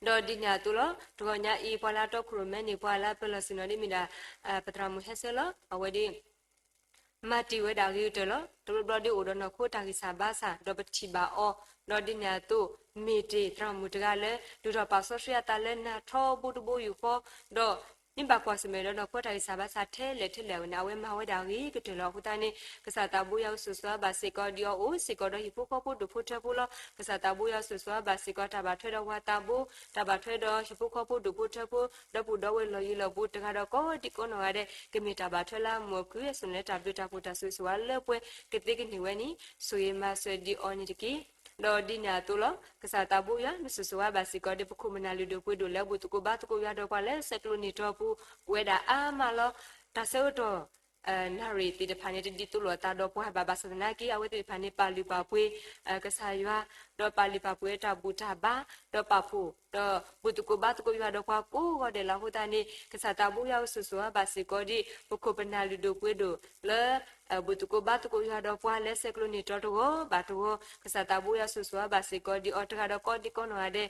ဒီးဒ်န့ၣ်အသိးလီၤ. တဂီၤညါအံၤ ပှၤလၢတီခိၣ်ရိၣ်မဲန့ၢ်ပှၤလၢအပၢၤလီၢ်ဆ့ၣ်နီၤဒ်မ့ၢ်ဒၣ် ပသရၣ်မုၣ်ဟဲဆၢလီၤ. အဝဲဒၣ် မၤတ့ၢ်ဝဲဒၣ်ဂ့ၤကတၢၢ်လီၤ. တဘျီဘျီဒ်အိၣ်ဒီးနီၢ်ခိတၢ်ဂံၢ်စၢ်ဘါစၢ် ဒီးပထံၣ်ဘၣ်အီၤ ဒီးဒ်န့ၣ်အသိး မ့ၢ်တ့ၢ်သရၣ်မုၣ်တဂၤလၢ လုၢ်ထီၣ်ပာ်စီဆှံအသးလၢနၤထီဘိတဘိယူၢ်ဃီ ဒီး မ့ၢ်ဘၣ်ကွၢ်ဆၢၣ်မဲာ်ဒီးနီၢ်ခိတၢ်ဂံၢ်စၢ်ဘါစၢ်ထဲလဲၣ်ထဲလဲၣ်ဝဲန့ၣ် အဝဲမၤဝဲဒၣ်ဂ့ၤကတၢၢ်လီၤ. အဃိသတးန့ၣ် ကစၢ်သးဘိယွၤကဆိၣ်ဂ့ၤဘၣ်စ့ၢ်ကီးဒံးအီၤ အိၣ်စ့ၢ်ကီးဒီးဟံၣ်ဖိဃီဖိဒိၣ်ဖိထၢဖိလီၤ. ကစၢ်သးဘိယွၤကဆိၣ်ဂ့ၤဘၣ်စ့ၢ်ကီးတၢ်ဘၣ်ထွဲဒီးဝၤသးဘိ တၢ်ဘၣ်ထွဲဒီးဟံၣ်ဖိဃီဖိဒိၣ်ဖိထၢဖိ ဒီပုၢ်ဒီဝဲၢ်လီၢ်ယံၤလီၢ်ဘူးတဂၤဒီးကိးဒံကိးနီၢ်ဂၤဒဲး ကမ့ၢ်တၢ်ဘၣ်ထွဲလၢအမုာ်အခုၣ် အစိၣ်န့ၣ်လၢတၢ်ဘျုးတၢ်ဖှိၣ်တၢ်ဆိၣ်ဂ့ၤဆိၣ်ဝါလၢပှဲၤကသ့ကန့ၢ်ဝဲန့ၣ် ဆိၣ်ဂ့ၤမၤစၢၤဒံးအီၤန့ၣ်တက့ၢ်. ဒီးဒ်န့ၣ်အသိးလီၤ, ကစၢ်သးဘိယွၤ နစိၤစိၤဝါဘၣ်စ့ၢ်ကီးဒီး ပခိၣ်ပနၢ်လုၢ်ဒိၣ်ပှ့ၤဒိၣ်လၢဘူၣ်သကိးဘါသကိးယွၤဒီးပှၤလၢဆဲးကျိးန့ၢ်တီအပူၤ အိၣ်ဝဲဒၣ်အါမးလီၤ. တၢ်ဆၢကတီၢ် နၣ်ရံၣ်သ့ၣ်တဖၣ်န့ၣ် တဒ်သိးလိာ်အသးဒီးပှၤဘၣ်, ဘၣ်ဆၣ်သနာ်က့ အဝဲသ့ၣ်တဖၣ်န့ၣ် ပာ်လုၢ်ပာ်ပှ့ၤ ကစၢ်ယွၤ, ဒီးပာ်လုၢ်ပာ်ပှ့ၤတၢ်ဘူၣ်တၢ်ဘါ, ဒီးပာ်ဖှိၣ်, ဒီးဘူၣ်သကိးဘါသကိးယွၤဒီးပှၤကိးဂၤဒဲးလီၤ. အဃိသတးန့ၣ် ကစၢ်သးဘိယွၤကစိၤစိၤဝါဘၣ်စ့ၢ်ကီးဒီး ပခိၣ်ပနၢ်လုၢ်ဒိၣ်ပှ့ၤဒိၣ်လၢ ဘူၣ်သကိးဘါသကိးယွၤဒီးပှၤလၢဆဲးကျိးန့ၢ်တီတဂီၤဘၣ်တဂီၤ, ကစၢ်သးဘိယွၤစိၤစိၤဝါဘၣ်စ့ၢ်ကီးဒီးအီၤ တဂၤဒီးကိးဒံကိးနီၢ်ဂၤဒဲး,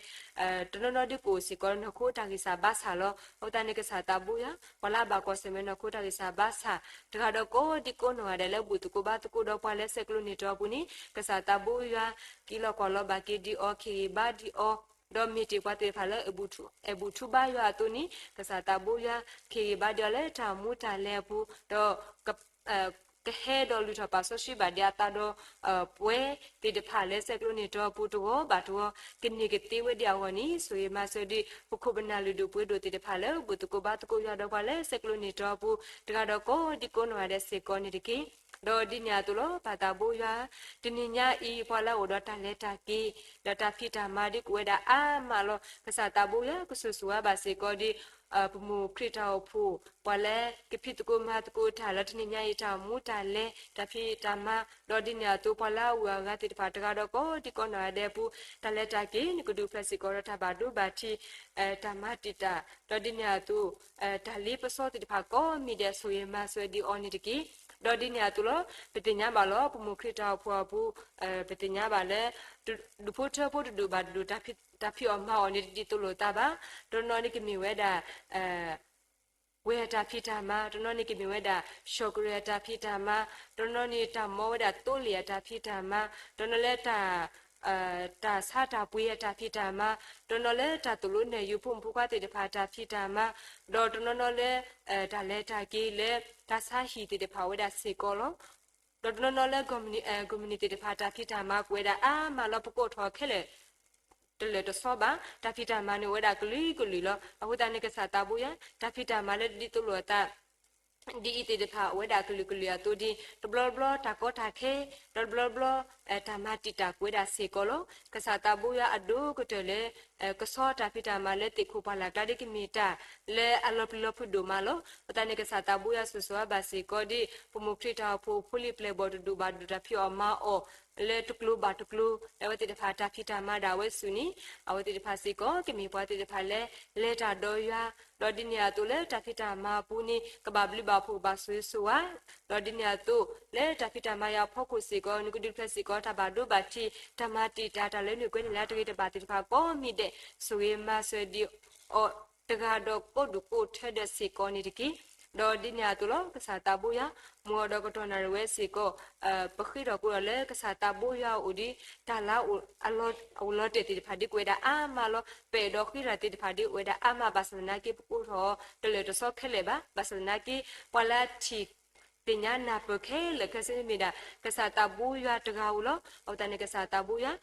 တနီၤနီၤဒုးကအိၣ်စ့ၢ်ကီးနီၢ်ခိတၢ်ဂံၢ်စၢ်ဘါစၢ်လီၤ. အဃိသတးန့ၣ် ကစၢ်သးဘိယွၤ ပှၤလၢအဘၣ်ကွၢ်ဆၢၣ်မဲာ်နီၢ်ခိတၢ်ဂံၢ်စၢ်ဘါစၢ် တဂၤဒီးကိးဒံကိးနီၢ်ဂၤဒဲးလၢဘူၣ်သကိးဘါသကိးဒီးပှၤလၢဆဲးကျိးန့ၢ်တီအပူၤန့ၣ် ကစၢ်သးဘိယွၤ က့ၤလီၤကွၢ်လီၤဘၣ်က့ၤဒံးအီၤ ခ့ၣ်ဂံၢ်ဘါဒံးအီၤ, ဒီးမ့ၢ်တ့ၢ်ပှၤသ့ၣ်တဖၣ်လၢ အဲၣ်ဘူၣ်ထူဘါယွၤအသိးန့ၣ် ကစၢ်သးဘိယွၤ ခ့ၣ်ဂံၢ်ဘါဒံးအီၤလၢတၢ်မူတၢ်လဲၤအပူၤ, ဒီး ကဟဲဒီးလုၢ်ထီၣ်ပာ်စီဆှံဘၣ်ဒံးအသးဒီး ပှၤသ့ၣ်တဖၣ်လၢဆဲးကျိးန့ၢ်တီအပူၤတဂီၤဘၣ်တဂီၤ ကန့ၢ်ကသ့ဝဲဒံးအဂီၢ်န့ၣ် ဆိၣ်ဂ့ၤမၤစၢၤဒံး ပခိၣ်ပနၢ်လုၢ်ဒိၣ်ပှ့ၤဒိၣ်သ့ၣ်တဖၣ်လၢ ဘူၣ်သကိးဘါသကိးယွၤဒီးပှၤလၢဆဲးကျိးန့ၢ်တီအပူၤ တဂၤဒီးကိးဒံကိးနီၢ်ဂၤဒဲးစ့ၢ်ကီးန့ၣ်တက့ၢ်. ဒီးဒ်န့ၣ်အသိးလီၤ ပၢ်သးဘိယွၤ တနံၤညါအံၤ ပှၤလၢအအိၣ်ဒီးတၢ်လဲၤတၢ်က့ၤ ဒီးတၢ်ဖံးတၢ်မၤဒ်ကအိၣ်ဝဲဒၣ်အါမးလီၤ. ကစၢ်သးဘိယွၤ ကစိၤစိၤဝါဘၣ်စ့ၢ်ကီးဒီး ပမိၢ်ခရံာ်တၢ်အိၣ်ဖှိၣ် ပှၤလၢကဖံးသကိးမၤသကိးတၢ်လၢတနံၤညါအံၤ တၢ်မူတၢ်လဲၤ တၢ်ဖံးတၢ်မၤ ဒီးဒ်န့ၣ်အသိး ပှၤလၢအအိၣ်အဂၤသ့ၣ်တဖၣ်တဂၤဒီးကိးဒံကိးနီၢ်ဂၤဒဲးအပူၤ တၢ်လဲၤတၢ်က့ၤ နကဒုးဖျဲးစ့ၢ်ကီးဒီးတၢ်ဘၣ်ဒိဘၣ်ထံး တၢ်မၤတံာ်တာ် ဒီးဒ်န့ၣ်အသိး တၢ်လ့ပစီသ့ၣ်တဖၣ်ကိးမံၤဒဲး ဆိၣ်ဂ့ၤမၤစၢၤဒံးအီၤန့ၣ်တက့ၢ်. ဒီးဒ်န့ၣ်အသိးလီၤ ပသ့ၣ်ညါဘၣ်လီၤ ပမိၢ်ခရံာ်တၢ်အိၣ်ဖှိၣ်အပူၤ ပသ့ၣ်ညါဘၣ်လၢ ဒူၣ်ဖိထၢဖိတဒူၣ်ဘၣ်တဒူၣ် တၢ်ဖံးအီၣ်မၤအီၣ်န့ၣ် တဒ်သိးလိာ်သးဘၣ်. တနီၤန့ၣ်ကမ့ၢ်ဝဲဒၣ် ဝဲအတၢ်ဖံးတၢ်မၤ, တနီၤန့ၣ်ကမ့ၢ်ဝဲဒၣ် ၡီၣ်ကရၢၣ်အတၢ်ဖံးတၢ်မၤ, တနီၤန့ၣ်တၢ်မီဝဲဒၣ်သိလ့ၣ်အတၢ်ဖံးတၢ်မၤ, တနီၤလၢတၢ် တၢ်ဆါတၢ်ပှ့ၤအတၢ်ဖံးတၢ်မၤ, တနီၤလၢတၢ်သိၣ်လိနဲၣ်ယုာ်ဖိမုၣ်ဖိခွါသ့ၣ်တဖၣ်အတၢ်ဖံးတၢ်မၤ, ဒီးတနီၤနီၤလၢ တၢ်လဲၤတၢ်က့ၤလၢ တၢ်ဆါဟံၣ်သ့ၣ်တဖၣ်အိၣ်ဝဲဒၣ်စ့ၢ်ကီးလီၤ. ဒီးတနီၤနီၤလၢ ကုမ္ပဏီသ့ၣ်တဖၣ်တၢ်ဖံးတၢ်မၤကအိၣ်ဝဲဒၣ်အါမးလီၤ ပကိးထီၣ်ခဲလၢာ် တလၢာ်တဆီဘၣ် တၢ်ဖံးတၢ်မၤန့ၣ်အိၣ်ဝဲဒၣ်ကလုာ်ကလုာ်လီၤ. အဃိသတးန့ၣ် ကစၢ်သးဘိယွၤ တၢ်ဖံးတၢ်မၤလၢတဒ်သိးလိာ်အသး ဒ်အံၤသ့ၣ်တဖၣ်အိၣ်ဝဲဒၣ်ကလုာ်ကလုာ်အသိးဒီး တဘျီဘျီတၢ်ကီတၢ်ခဲ ဒီးတဘျီဘျီ တၢ်မၤတံာ်တာ်ကအိၣ်ဝဲဒၣ်စ့ၢ်ကီးလီၤ. ကစၢ်သးဘိယွၤအဒိၣ်ကတၢၢ်လၢ ကဆီတၢ်ဖံးတၢ်မၤလၢသ့ၣ်ခိၣ်ပှၢ်လၢ်ကျါဒ်ကမ့ၢ်တၢ်လၢအလီၤပျံၤလီၤဖုးဒိၣ်မးလီၤ. အဃိသတးန့ၣ် ကစၢ်သးဘိယွၤစိၤစိၤဝါဘၣ်စ့ၢ်ကီးဒ် ပမိၢ်ခရံာ်တၢ်အိၣ်ဖှိၣ်ဖိလံၤပျဲၢ်ဘီၣ်တဒူၣ်ဘၣ်တဒူၣ် တၢ်ဖံးအီၣ်မၤအီၣ် လၢတကျိၤဘၣ်တကျိၤ လၢအဝဲသ့ၣ်တဖၣ်တၢ်ဖံးတၢ်မၤဒၣ်ဝဲဆူၣ်န့ၣ် အဝဲသ့ၣ်တဖၣ်စ့ၢ်ကီး ကမ့ၢ်ပှၤသ့ၣ်တဖၣ်လၢ လဲၤတၢ်ဒီးယွၤ ဒီးဒ်န့ၣ်အသိးလၢတၢ်ဖံးတၢ်မၤအပူၤန့ၣ် ကဘၣ်ဘျုးဘၣ်ဖှိၣ်ကဘၣ်ဆိၣ်ဂ့ၤဆိၣ်ဝါ ဒီးဒ်န့ၣ်အသိး လၢတၢ်ဖံးတၢ်မၤအံၤအဖီခိၣ်စ့ၢ်ကီး နကဒုးဖျဲးစ့ၢ်ကီးတၢ်ဘၣ်ဒိဘၣ်ထံး တၢ်မၤတံာ်တာ် တၢ်လၢနုာ်ကွဲန့ၣ်လၢအတဂ့ၤတဘၣ်သ့ၣ်တဖၣ်ကိးမံၤဒဲး ဆိၣ်ဂ့ၤမၤစၢၤဒံးအီၤ တဂၤဒီးကိးဒူၣ်ကိးထၢဒီးစ့ၢ်ကီးန့ၣ်တက့ၢ်. ဒီးဒ်န့ၣ်အသိးလီၤ ကစၢ်သးဘိယွၤ မုၢ်အီၤဒီးကတီၢ်နၣ်ရံၣ်ဝဲစ့ၢ်ကီး ပဃ့ထီၣ်ကိးဒီးလၢကစၢ်သးဘိယွၤအအိၣ်ဒီး တၢ်လၢအအိၣ်လီၤတဲာ်သ့ၣ်တဖၣ်ဒ်ကအိၣ်ဝဲဒၣ်အါမးလီၤ. ပအဲၣ်ဒိးဃ့တၢ်သ့ၣ်တဖၣ်ဒ်ကအိၣ်ဝဲဒၣ်အါမး ဘၣ်ဆၣ်သနာ်က့ ပကိးထီၣ်တလၢာ်တဆီခဲလၢာ်ဘၣ်. ဘၣ်ဆၣ်သနာ်က့ ပှၤလၢအထံၣ် သ့ၣ်ညါနၢ်ပၢၢ်ခဲလၢာ်ခဲဆ့န့ၣ်မ့ၢ်ဒၣ် ကစၢ်သးဘိယွၤတဂၤဧိၤလီၤ. အဃိသတးန့ၣ် ကစၢ်သးဘိယွၤ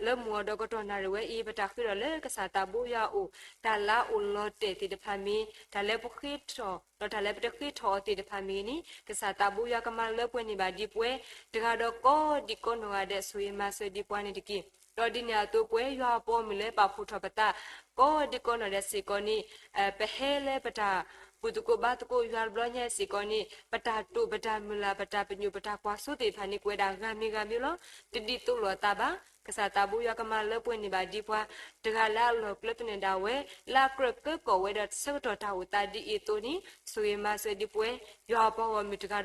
လၢမုၢ်အီၤဒီးကတီၢ်နၣ်ရံၣ်ဝဲအံၤ ပတၢ်ဃ့ထီၣ်လၢကစၢ်သးဘိယွၤအအိၣ် တၢ်လၢအအိၣ်လီၤတဲာ်သ့ၣ်တဖၣ်မ့ၢ် တၢ်လၢပဃ့ထီၣ် ဒီးတၢ်လၢပတဃ့ထီၣ်အီၤသ့ၣ်တဖၣ်မ့ၢ်ဂ့ၤန့ၣ် ကစၢ်သးဘိယွၤကမၤလၢပှဲၤန့ၢ်ဘၣ်ဒံးပှၤ တဂၤဒီးကိးဒံးကိးနီၢ်ဂၤဒဲး ဆိၣ်ဂ့ၤမၤစၢၤဒံးပှၤန့ၣ်တက့ၢ်. ဒီးဒ်န့ၣ်အသိးပှဲၤယွၤအပှၤမုၣ်လၢပာ်ဖှိၣ်ထီၣ်ပသး ကိးဒံးကိးနီၢ်ဒဲးစ့ၢ်ကီးန့ၣ် ပဟဲလၢပတၢ်ဘူၣ်သကိးဘါသကိးယွၤတဘျီညါစ့ၢ်ကီးန့ၣ် ပတၢ်တိာ်ပတၢ်မုၢ်လၢ် ပတၢ်ပညိၣ်ပတၢ်ကွၢ်စိသ့ၣ်တဖၣ်န့ၣ် ကအိၣ်ဝဲဒၣ်ဂၤမံၤဂၤမံၤလီၤ. တဒ်သိးလိာ်အသးဘၣ်. ကစၢ်သးဘိယွၤကမၤလၢပှဲၤန့ၢ်ဘၣ်ဒံးပှၤ တဂၤလၢအလီၢ်ကျၢၤသနၢၣ်ဒၣ်ဝဲ လၢအကြၢးကၢကီၣ်ဝဲဒီးဆၢကတီၢ်တၢ်အိၣ်သးဒ်အံၤအသိးန့ၣ် ဆိၣ်ဂ့ၤမၤစၢၤဒံးပှဲၤ ယွၤအပှၤဂီၢ်မုၢ်တဂၤ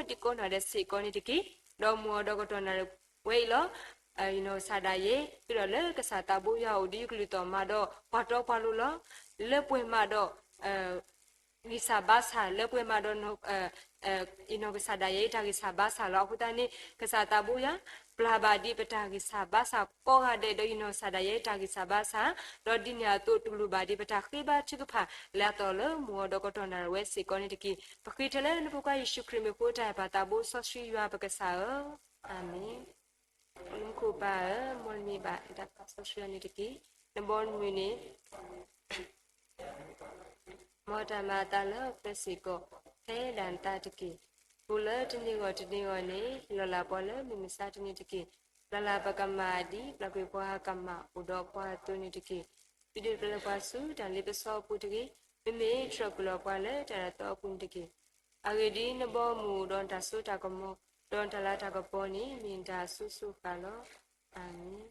ဒီးကိးဒံးကိးနီၢ်ဒဲးစ့ၢ်ကီးန့ၣ်တက့ၢ်. ဒီးမုၢ်အီၤဒီးကတီၢ်နၣ်ရံၣ်ဝဲအံၤလီၤ ယနီၢ်ကစၢ်ဒၣ်ယဲ ဃ့ထီၣ်လၢကစၢ်သးဘိယွၤအအိၣ်ဒီးယကလုၢ်သီၣ်မၤဒီးပှၤတီပှၤလိၤလီၤ. လၢပှဲၤမးဒီး ဂံၢ်စၢ်ဘါစၢ် လၢပှဲၤမးဒီး ယနီၢ်ကစၢ်ဒၣ်ယဲအတၢ်ဂံၢ်စၢ်ဘါစၢ်လီၤ. အဃိသတးန့ၣ် ကစၢ်သးဘိယွၤ ပျၢ်ဘၣ်ဒံးပတၢ်ဂံၢ်စၢ်ဘါစၢ်ကိးဂၤဒဲး ဒီးယနီၢ်ကစၢ်ဒၣ်ယဲအတၢ်ဂံၢ်စၢ်ဘါစၢ် ဒီးဒ်န့ၣ်အသိးတူၢ်လိာ်ဘၣ်ဒံးပတၢ်ဃ့ဘါထုကဖၣ် လၢအသီၣ်လၢမုၢ်အီၤဒီးကတီၢ်နၣ်ရံၣ်ဝဲစ့ၢ်ကီးန့ၣ်တက့ၢ်. ပဃ့ထဲလၢနဖိခွါယ့ၣ်ၡူးခရံာ်မံၤအဃိတၢ်အဲၣ်ပၢ်သးဘိစီဆှံယွၤပကစၢ်ဧၢ, အၤမ့ၣ်. မုၢ်ခိၣ်ပၢ်ဧၢ, မ်နမံၤဘၣ်တၢ်ပာ်စီဆှံအီၤန့ၣ်တက့ၢ်. နဘီနမုၢ်န့ၣ် မ်တၢ်မၤအသးလၢအချၢစ့ၢ်ကီး ဖဲဒၣ်နသးတက့ၢ်. အိၣ်လၢတနံၤဂီၢ်တနံၤဂီၢ်န့ၣ် လီၤလးပှၤလၢမုၢ်မဆါတနံၤတက့ၢ်. လၢ်လၢ်ပကမၤဒ်ပျၢ်ကွံာ်ပှၤကမၣ်အိၣ်ဒီးပှၤအသိးန့ၣ်တက့ၢ်. သုဒုးပျၢ်လၢပှၤဆူတၢ်လ့ပစီအပူၤတဂ့ၤ, မ့မ့ၢ်တြီၢ်ကွံာ်လီၤပှၤလၢတၢ်တသီအပူၤန့ၣ်တက့ၢ်. အဂ့ၢ်ဒ်အံၤ, နဘီမုၢ်အိၣ်ဒီးတၢ်စိတၢ်ကမီၤ, ဒီးတၢ်လၤတၢ်ကပီၤန့ၣ် မ့ၢ်တၢ်အစိၤစိၤဃၣ်လီၤ. အၤမ့ၣ်.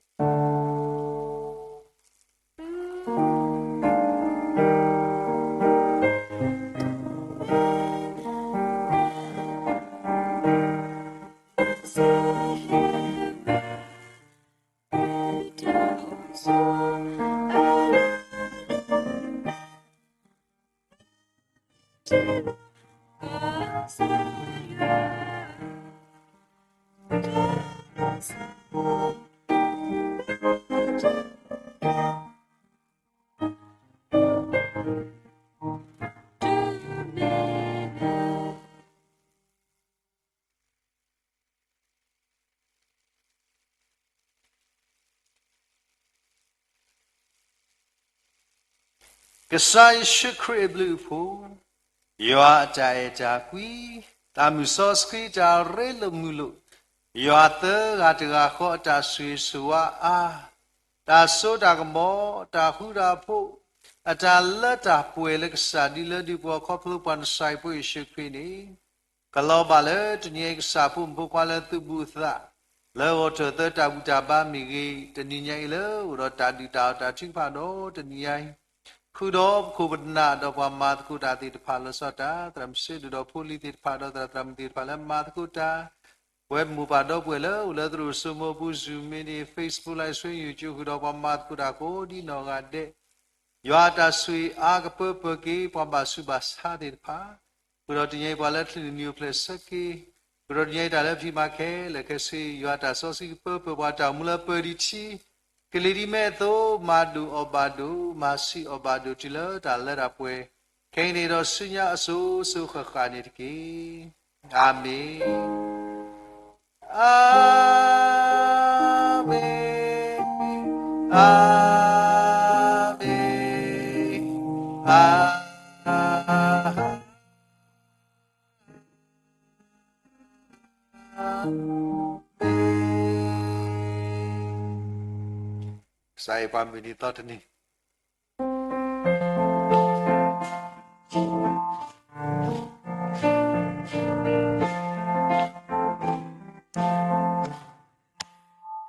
ကစၢ်ယ့ၣ်ၡူးခရံာ်အဘျုးအဖှိၣ်, ယွၤအတၢ်အဲၣ်တၢ်ကွံ, သးမုၢ်စီဆှံတၢ်ရ့လိာ်မုာ်လိာ်, ယွၤသၢဂၤတဂၤဃီအတၢ်ဆိၣ်ဂ့ၤဆိၣ်ဝါအါ, တၢ်စိတၢ်ကမီၤ, တၢ်ဃူတၢ်ဖိး, အတၢ်လၢတၢ်ပှဲၤလၢကစၢ်ဒ်လၢဒုးပှၤခီဖျိပှၤနစၢ်အံၤဖိယ့ၣ်ၡူးခရံာ်န့ၣ် ကလီၤဘၣ်လၢတနံၤအံၤကစၢ်ဖိမုၣ်ဖိခွါလၢသူၣ်ဘီၣ်သး, လၢဂီၤထၢၣ်သၢတၢ်ဘူၣ်တၢ်ဘါမ့ၢ်ဂ့ၤ, တနံၤညါအံၤလၢအိၣ်ဒီးတၢ်ဒုၣ်တၢ်အီၣ်တၢ်ထုကဖၣ်ဒီးတနံၤညါအံၤ, ဃုာ်ဒီးပခိၣ်ပနၢ်ဒီးပှၤမၤသကိးတၢ်သ့ၣ်တဖၣ်လီၤဆီဒၣ်တၢ်, သရၣ်မုၣ်စ့ဒိၣ်ဒီးဖိလံၤသ့ၣ်တဖၣ်ဒီးသရၣ်သရၣ်မုၣ်သ့ၣ်တဖၣ်လၢမၤသကိးတၢ်, ပဝဲမိၢ်ပၢ်ဒီပုၢ်ဝဲၢ်လၢအိၣ်လၢသရိာ်စိမိၤပူၤ Zoom မ့ၢ်န့ၣ် Facebook Live Stream YouTube ဃုာ်ဒီးပှၤမၤသကိးတၢ်ကိးဒ်နီၢ်ဂၤဒဲး ယွၤအတၢ်ဆိၣ်ဂ့ၤအါကပၢပၢၢ်က့ၤ ပှၤဘၣ်ဆူးဘၣ်ဆါသ့ၣ်တဖၣ်, ဃုာ်ဒီးတနံၤအံၤပှၤလၢချံးနုာ်နံၤအိၣ်ဖျဲၣ်ဆၢက့ၤ, ဃုာ်ဒီးတနံၤအံၤတၢ်လၢဖံးမၤခဲလၢာ်ခဲဆ့ ယွၤအတၢ်စီဆှံကပၢပၢၢ်ပှၤတၢ်အိၣ်မူလၢပၢၤဒံးထံ, ကလံၤဒ်မဲအသိး မၤဒိၣ်အီၣ်ဘၣ်ဒိၣ်, မၤဆံးအီၣ်ဘၣ်ဒိၣ်တုၤလၢတၢ်လၢတၢ်ပှဲၤ, ခဲအံၤန့ၣ်ဒီးဆူညါအစိၤစိၤဃၣ်ဃၣ်န့ၣ်တက့ၢ်. အၤမ့ၣ်, အၤမ့ၣ်, အၤမ့ၣ်, အၤမ့ၣ်. ကစၢ်ယွၤပှၤမုၢ်နံၤသီတနံၤ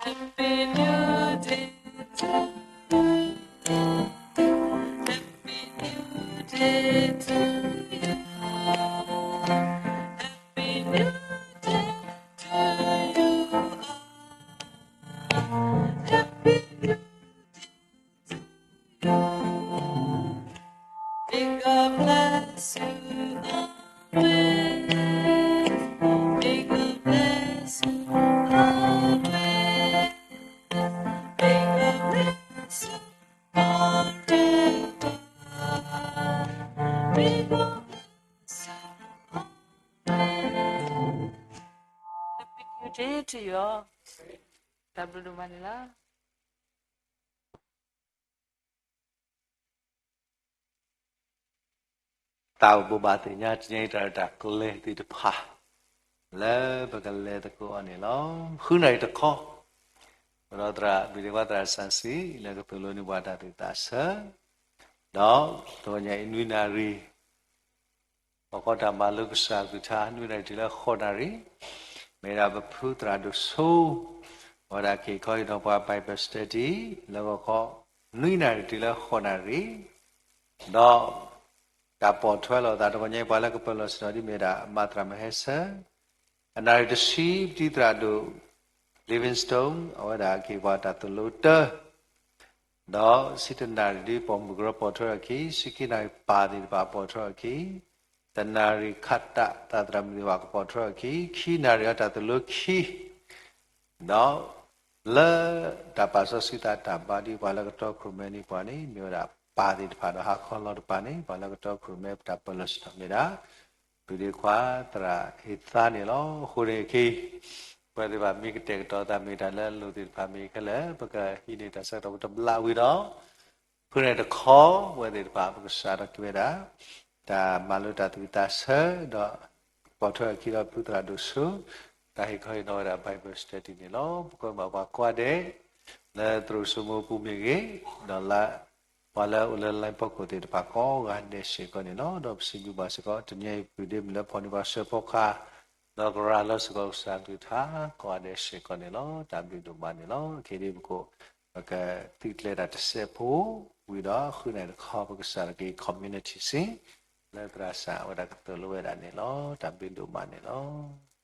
Happy New Day to you. Happy New Day to you. Happy New Day to you. Happy New Day to you. May God bless you always. May God bless you always. May God bless you forever. May God bless you always. Happy New Day to you all. တၢ်ဘျုးဒိၣ်မးန့ၣ်လီၤ. သးအိၣ်ဘိးဘၣ်သ့ၣ်ညါ တနံၤအံၤတၢ်ရဲၣ်တၢ်ကျဲၤသ့ၣ်တဖၣ် လၢပကလဲၤသကိးအီၤန့ၣ်လီၤ. ဃုနၣ်ရံၣ်တခီ ဒီးသရၣ် ဘံၣ်ဒ့ခွါ သရၣ်စၣ်စံ လၢကသိၣ်လိန့ၢ်ပှၤတၢ်သူၣ်သးဆၢ, ဒီးတဂီၤညါအံၤနွံနၣ်ရံၣ် ဟီၣ်ခိၣ်တၢ်မၤလိကစၢ်ကလုၢ်ကထါ နွံနၣ်ရံၣ်တုၤလၢဃိးနၣ်ရံၣ်, မ့ၢ်ဒၣ်ပဖုသရၣ်ဒိၣ်စိ, အဝဲဒၣ်က့ၤခီဟ့ၣ်နီၤပှၤ Bible study လၢဂီၤခီ နွံနၣ်ရံၣ်တုၤလၢဃိးနၣ်ရံၣ်, ဒီးတၢ်ပိာ်ထွဲလိာ်သးတဂီၤညါအံၤ ပှၤလၢကပၢၤလီၢ်ဆ့ၣ်နီၤဒ်မ့ၢ်ဒၣ် မၤသရၣ်မဟဲဆၢ, အနၣ်ရံၣ်တဆံ ပတံၤသရၣ်ဒိၣ် Livingstone အဝဲဒၣ်က့ၤပှၤတၢ်သိၣ်လိတၢ် ဒီးဆံတနၣ်ရံၣ်ဒ် ပိာ်မုၣ်ကရၢပိာ်ထွဲအခံ, ဆံခံနၣ်ရံၣ်ပၢ်သ့ၣ်တဖၣ်ပိာ်ထွဲအခံ, တနၣ်ရံၣ်ခးတၢ်သရၣ်မုၣ်သ့ၣ်တဖၣ်ကပိာ်ထွဲအခံ, ခံနၣ်ရံၣ်အတၢ်သိၣ်လိခံ, ဒီးလၢတၢ်ပာ်စီဆှံသးတၢ်ဘါဒ်ပှၤလၢကတီခိၣ်ရိၣ်မဲန့ၢ်ပှၤန့ၣ် မ့ၢ်ဝဲဒၣ်ပၢ်သ့ၣ်တဖၣ်ဒီးဟါခီလီၤတပၤန့ၣ် ပှၤလၢကတီခိၣ်ရိၣ်မဲပတၢ်ပၢၤလီၢ်ဆ့ၣ်နီၤမ့ၢ်ဒၣ် ဘံၣ်ဒ့ခွါသရၣ်ဟ့ၣ်သါန့ၣ်လီၤ. အဃိန့ၣ်အခံ ပဝဲသ့ၣ်တဖၣ်မ့ၢ်ကတဲာ်ကတီၤသးမ့ၢ်တၢ်လၢအလိၣ်သ့ၣ်တဖၣ်မ့ၢ်ခဲလၢာ် ပကဟံးန့ၢ်တၢ်ဆၢကတီၢ်ပတဘျီဝံၤဒီး ဖုန့ၣ်တခီ ပဝဲသ့ၣ်တဖၣ်ပကစးထီၣ်က့ၤဝဲဒၣ် တၢ်မၤလိတၢ်သူၣ်ဝံၣ်သးဆၢ ဒီးပိာ်ထွဲအခံဒီးဖုသရၣ်ဒိၣ်စိ တၢ်ဟ့ၣ်ခီဟ့ၣ်နီၤဝဲဒၣ် Bible study န့ၣ်လီၤ. ပကွဲမးပှၤကိးဂၤဒဲး လၢသရိာ်စိမိပူၤမ့ၢ်ဂ့ၤ, ဒီးလၢ ပှၤလၢအိၣ်လၢ line ဖီခိၣ်သ့ၣ်တဖၣ်ကိးဂၤဒဲးစ့ၢ်ကီးန့ၣ်လီၤ. ဒီးပစံးဘျုးဘၣ်စ့ၢ်ကီး တနံၤအံၤ ပှၤဒ့မုၣ်လၢဖီၣ်န့ၢ်ပှၤစၢဖီခါ ဒီးကရၤလီၤစ့ၢ်ကီးကစၢ်ကလုၢ်ကထါ ကိးဂၤဒဲးစ့ၢ်ကီးန့ၣ်လီၤ. တၢ်ဘျုးဒိၣ်မးန့ၣ်လီၤ. ခဲအံၤပကအိၣ် ပကသုးကျဲၤတၢ်တစဲးဖိ ဝံၤဒီးဃုနၣ်ရံၣ်တခီ ပကစးထီၣ်က့ၤ community sing လၢသရၣ်စၢ်ဝဲဒၣ်ကသိၣ်လိဝဲဒၣ်န့ၣ်လီၤ. တၢ်ဘျုးဒိၣ်မးန့ၣ်လီၤ.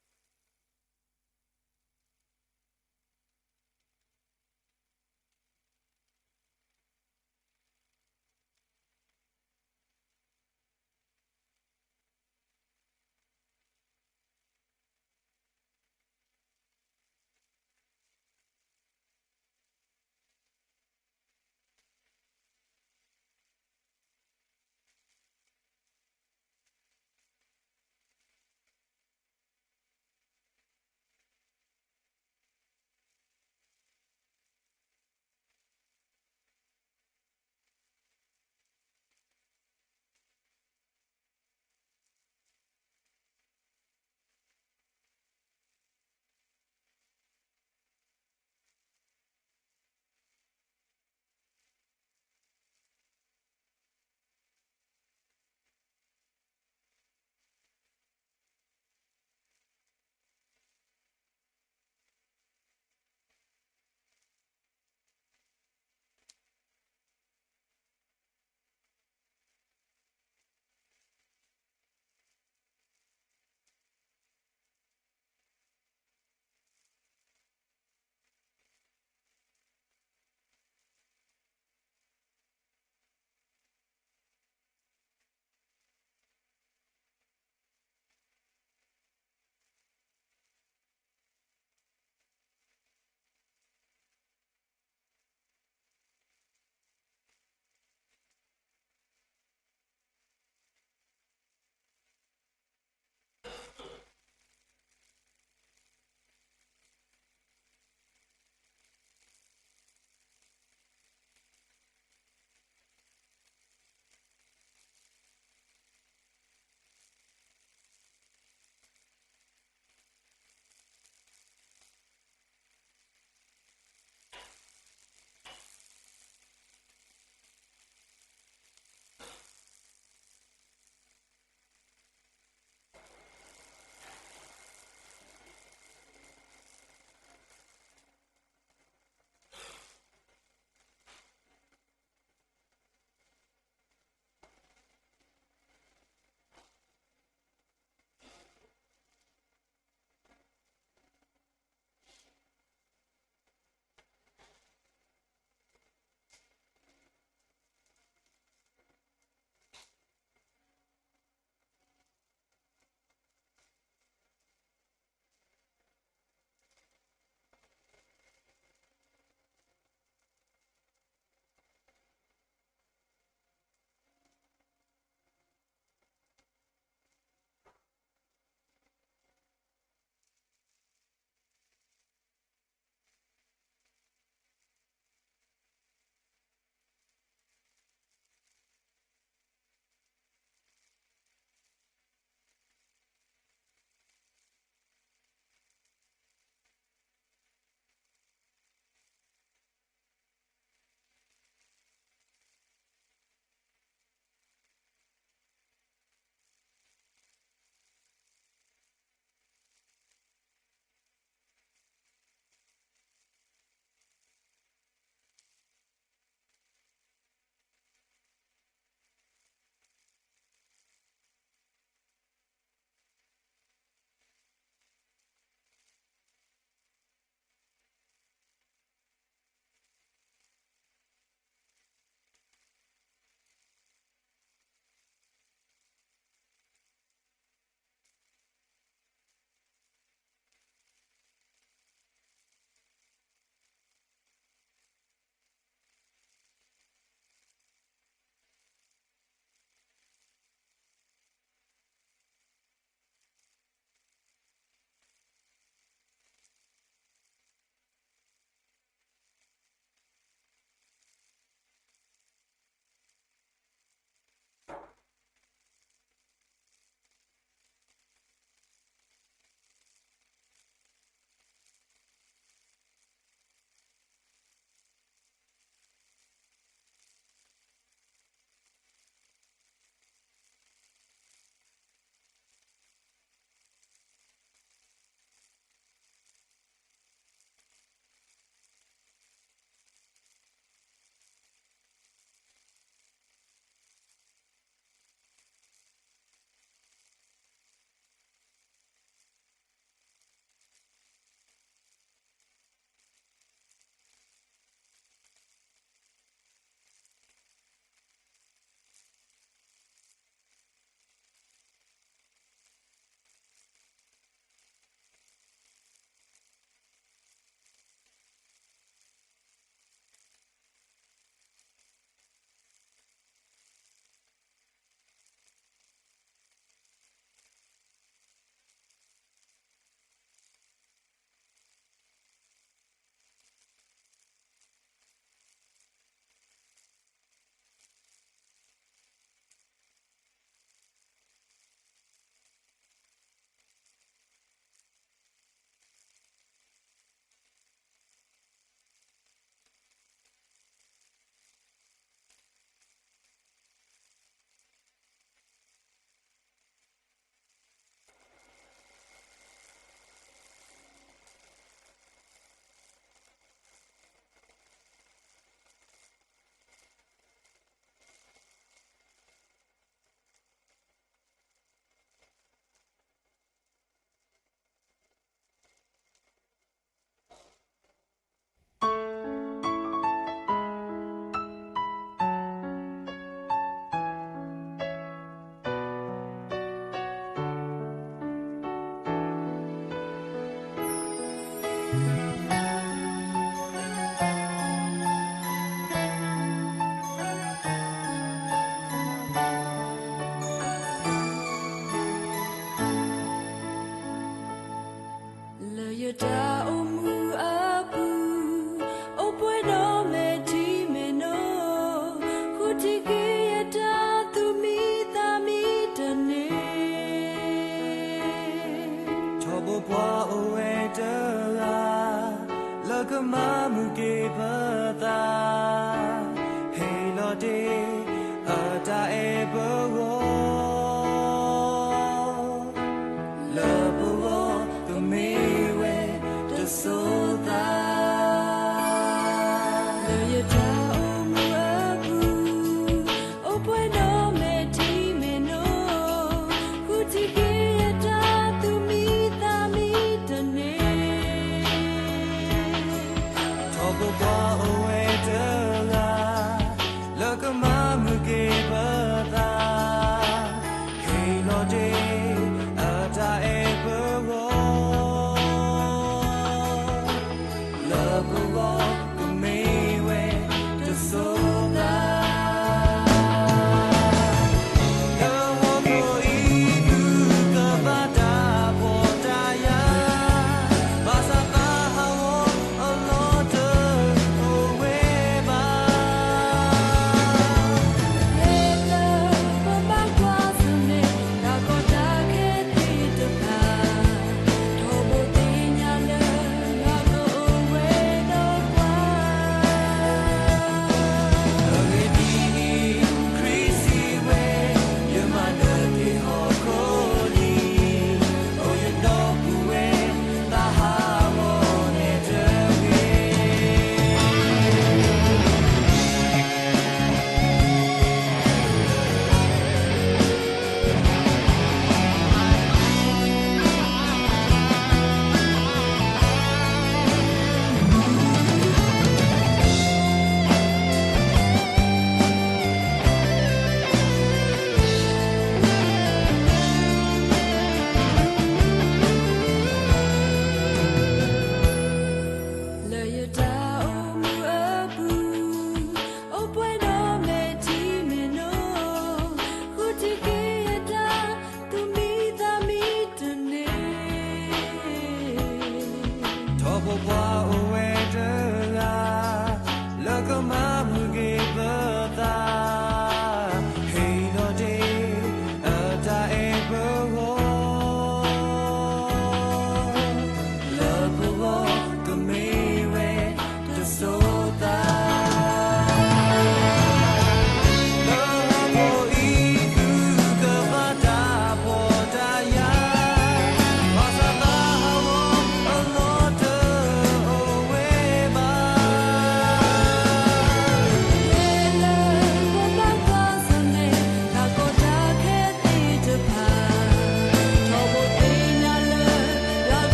တၢ်အိၣ်မူအပူၤ, အိၣ်ပှဲၤဒီးမဲာ်ထံမဲာ်နိ, ဃုထံၣ်က့ၤယတၢ်သူၣ်မံသးမံတန့ၢ်, ထီဘိပှၤအိၣ်ဝဲတဂၤ, လၢကမၤမုာ်က့ၤပသး, ဟ့ၣ်လီၤတ့ၢ်အတၢ်အဲၣ်ပဂီၢ် လၢပဂီၢ်ကမ့ၢ်ဝဲတစိၤသး, လၢယတၢ်အိၣ်မူအပူၤ, အိၣ်ပှဲၤဒီးမဲာ်ထံမဲာ်နိ, ဃုထံၣ်က့ၤယတၢ်သူၣ်မံသးမံတန့ၢ်, ထီဘိပှၤအိၣ်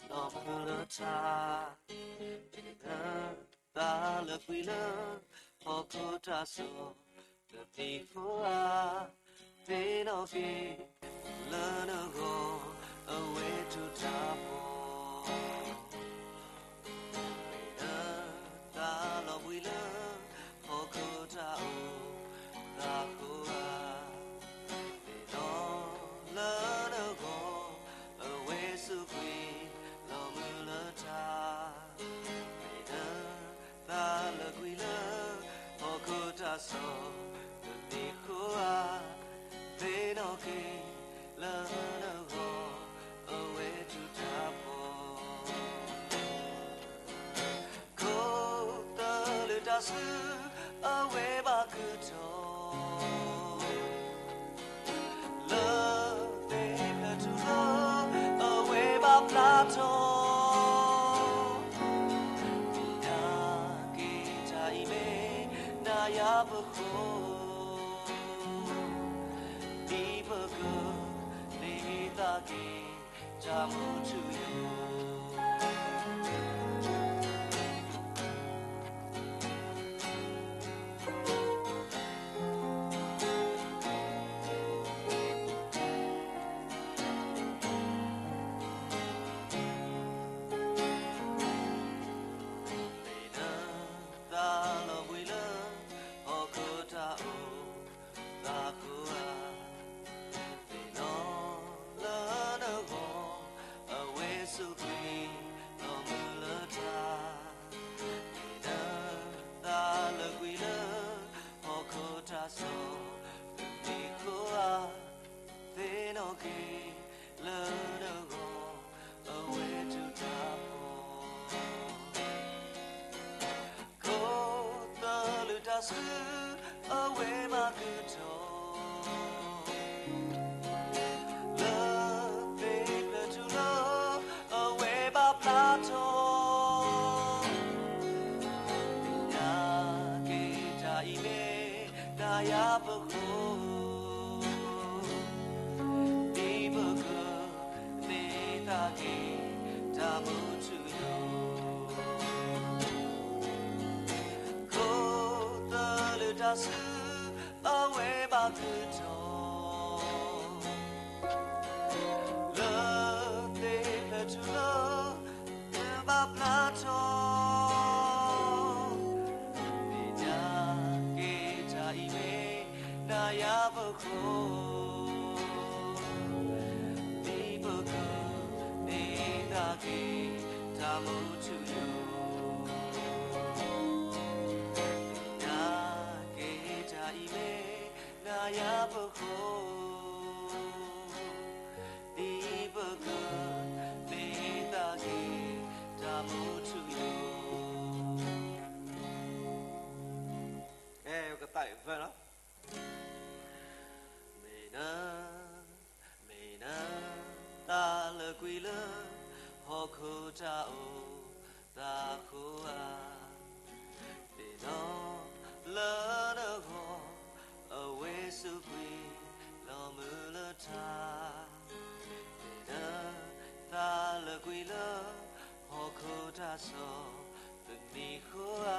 လီၤမုၢ်လၢထါ, မ့ၢ်နသးလၢကွံာ်လၢ ဟီၣ်ခိၣ်တၢ်စီ တနံၤဃီဧါ, သ့ၣ်နီၣ်က့ၤ လၢနဂီၢ် အဝဲတူၢ်တၢ်ဖိ မ့ၢ်နသးလီၤဘှံးလၢ ဟီၣ်ခိၣ်တၢ်အိၣ်သးဃိဧါ, သ့ၣ်နီၣ်လၢနဂီၢ် အဝဲစူးကွံာ် လီၤမုၢ်လၢထါ, မ့ၢ်နသးလၢကွံာ်လၢ ဟီၣ်ခိၣ်တၢ်စီ တနံၤဃီဧါ, သ့ၣ်နီၣ်က့ၤ လၢနဂီၢ် အဝဲတူၢ်တၢ်ဖိ ခိၣ်သလုးတၢ်ဆူ အဝဲဘၣ်ကုၢ်ထီၣ်, လၢသ့ၣ်ဖျၢၣ်ထူၣ်လီၤ အဝဲဘၣ်ပျၢ်ထီၣ်, သ့ၣ်ညါက့ၤတၢ်အံၤမ့ၢ် နၤယၤပဃိ ဒ်ပက န့ၢ်သးက့ၤ တၢ်မူထူယိာ် မ့ၢ်နသးလီၤဘှံးလၢ ဟီၣ်ခိၣ်တၢ်အိၣ်သးဃိဧါ, သ့ၣ်နီၣ်လၢနဂီၢ် အဝဲစူးကွံာ် လီၤမုၢ်လၢထါ, မ့ၢ်နသးလၢကွံာ်လၢ ဟီၣ်ခိၣ်တၢ်စီ တနံၤဃီဧါ, သ့ၣ်နီၣ်က့ၤ လၢနဂီၢ် အဝဲတူၢ်တၢ်ဖိ ခိၣ်သလုးတၢ်ဆူ အဝဲဘၣ်ကုၢ်ထီၣ်, လၢသ့ၣ်ဖျၢၣ်ထူၣ်လီၤ အဝဲဘၣ်ပျၢ်ထီၣ်, သ့ၣ်ညါက့ၤတၢ်အံၤမ့ၢ် နၤယၤပဃိ ဒ်ပက န့ၢ်သးက့ၤ တၢ်မူထူယိာ်, ခိၣ်သလုးတၢ်ဆူ အဝဲဘၣ်ကုၢ်ထီၣ်, လၢသ့ၣ်ဖျၢၣ်ထူၣ်လီၤ အဝဲဘၣ်ပျၢ်ထီၣ်, သ့ၣ်ညါက့ၤတၢ်အံၤမ့ၢ် နၤယၤပဃိ ဒ်ပက န့ၢ်သးက့ၤ တၢ်မူထူယိာ်, သ့ၣ်ညါက့ၤတၢ်အံၤမ့ၢ် နၤယၤပဃိ ဒ်ပက န့ၢ်သးက့ၤ တၢ်မူထူယိာ်, ကဲ ကသးအံၤဖဲလီၤ, မ့ၢ်န မ့ၢ်နသးလၢကွံာ်လၢ ဟီၣ်ခိၣ်တၢ်အိၣ်သးဃိဧါ, သ့ၣ်နီၣ်လၢနဂီၢ် အဝဲစူးကွံာ် လီၤမုၢ်လၢထါ, မ့ၢ်နသးလၢကွံာ်လၢ ဟီၣ်ခိၣ်တၢ်စီ တနံၤဃီဧါ,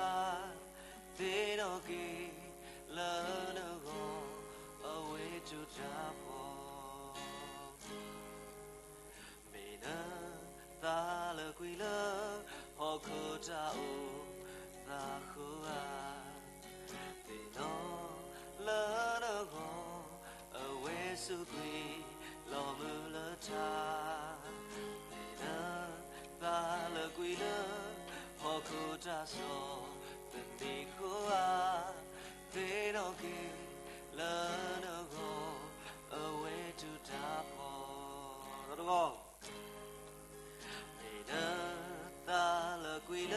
သ့ၣ်နီၣ်က့ၤ လၢနဂီၢ် အဝဲတူၢ်တၢ်ဖိ မ့ၢ်နသးလၢကွံာ်လၢ ဟီၣ်ခိၣ်တၢ်အိၣ်သးဃိဧါ, သ့ၣ်နီၣ်လၢနဂီၢ် အဝဲစူးကွံာ် လီၤမုၢ်လၢထါ, မ့ၢ်နသးလၢကွံာ်လၢ ဟီၣ်ခိၣ်တၢ်စီ တနံၤဃီဧါ, သ့ၣ်နီၣ်က့ၤ လၢနဂီၢ် အဝဲတူၢ်တၢ်ဖိ တဂီၢ် မ့ၢ်နသးလၢကွံာ်လၢ ဟီၣ်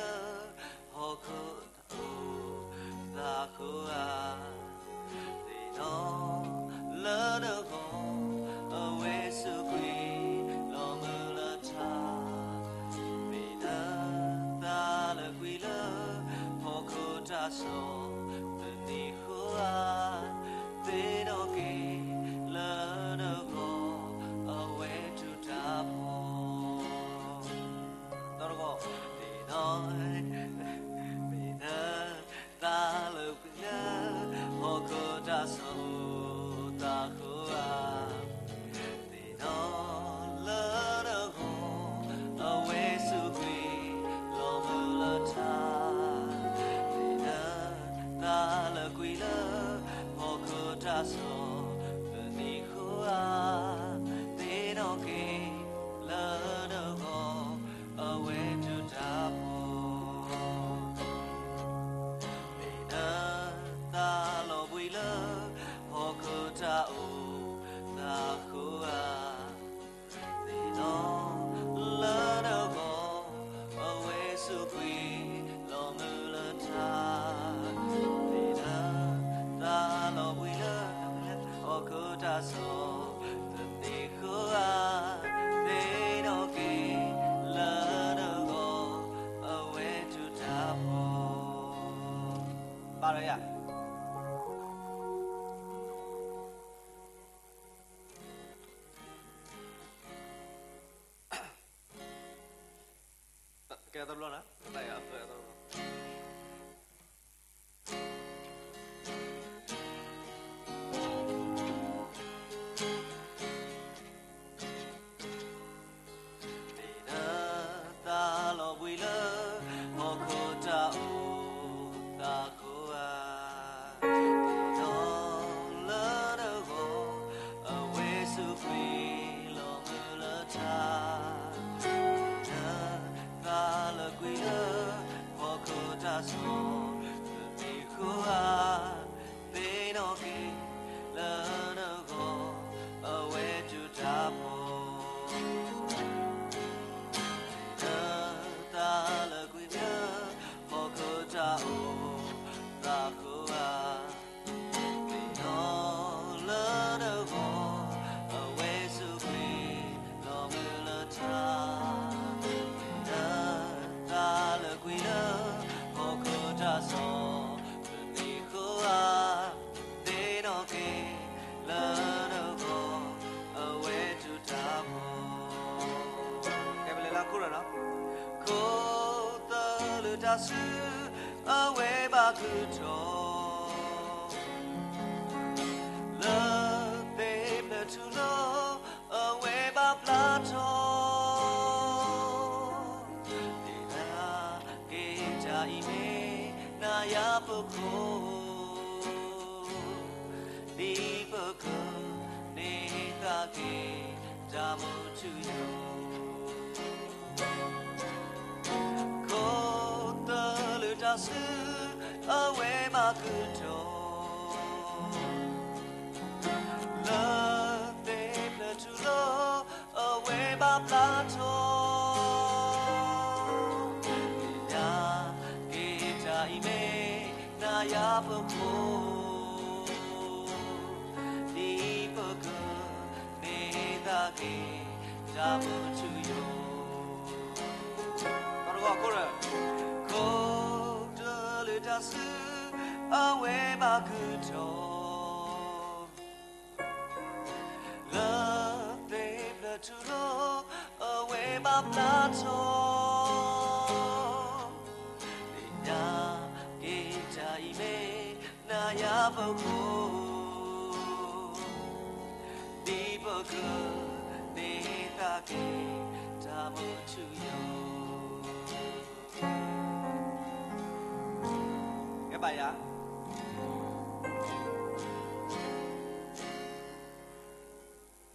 ခိၣ်တၢ်အိၣ်သးဃိဧါ, သ့ၣ်နီၣ်လၢနဂီၢ် အဝဲစူးကွံာ် လီၤမုၢ်လၢထါ, မ့ၢ်နသးလၢကွံာ်လၢ ဟီၣ်ခိၣ်တၢ်စီ တနံၤဃီဧါ, သ့ၣ်နီၣ်က့ၤ လၢနဂီၢ် အဝဲတူၢ်တၢ်ဖိ ဘၣ်ဒီးယၤ ကဲတဘျီနၤ တၢ်ယၤအသၢတဘျီ မ့ၢ်နသးလီၤဘှံးလၢ ဟီၣ်ခိၣ်တၢ်အိၣ်သးခိၣ်ဧါ, ဒီးလၢနဂီၢ် အဝဲစူးကွံာ်လီၤမုၢ်လၢထါ, မ့ၢ်နသးလီၤဘှံးလၢ ဟီၣ်ခိၣ်တၢ်စီ တမံၤဃီဧါ, သ့ၣ်နီၣ်က့ၤလၢနဂီၢ် အဝဲတူၢ်တၢ်ဖိ, မ့ၢ်နသးလီၤဘှံးလၢ ဟီၣ်ခိၣ်တၢ်အိၣ်သးခိၣ်ဧါ, သ့ၣ်နီၣ်လၢနဂီၢ် အဝဲစူးကွံာ်လီၤမုၢ်လၢထါ, မ့ၢ်နသးလီၤဘှံးလၢ ဟီၣ်ခိၣ်တၢ်စီ တမံၤဃီဧါ, သ့ၣ်နီၣ်က့ၤလၢနဂီၢ် အဝဲတူၢ်တၢ်ဖိ, ကဲပလဲၤလၢခိၣ်ရၢၣ်လီၤ, ခိၣ်သလုးတၢ်ဆူ အဝဲဘၣ်ဃုထီၣ် လၢသ့ၣ်ဖျၢၣ်ထူလိၤ အဝဲဘၣ်ပျၢ်ထီၣ်, ဒ်နၤက့ၤတၢ်အံၤမ့ၢ် နၤယၤပခိၣ် ဒ်ပကန့ၢ်သးက့ၤ တၢ်မူထူယိာ်, ခိၣ်သလုးတၢ်ဆူ အဝဲဘၣ်ဃုထီၣ် လၢသ့ၣ်ဖျၢၣ်ထူလိၤ အဝဲဘၣ်ပျၢ်ထီၣ်, ဒ်နၤက့ၤတၢ်အံၤမ့ၢ် နၤယၤပခိၣ် ဒ်ပကန့ၢ်သးက့ၤ တၢ်မူထူယိာ်, ခိၣ်သလုးတၢ်ဆူ အဝဲဘၣ်ဃုထီၣ် လၢသ့ၣ်ဖျၢၣ်ထူလိၤ အဝဲဘၣ်ပျၢ်ထီၣ်, ဒ်နၤက့ၤတၢ်အံၤမ့ၢ် နၤယၤပခိၣ် ဒ်ပကန့ၢ်သးက့ၤ တၢ်မူထူယိာ်, ကဲဘၣ်ယၤ,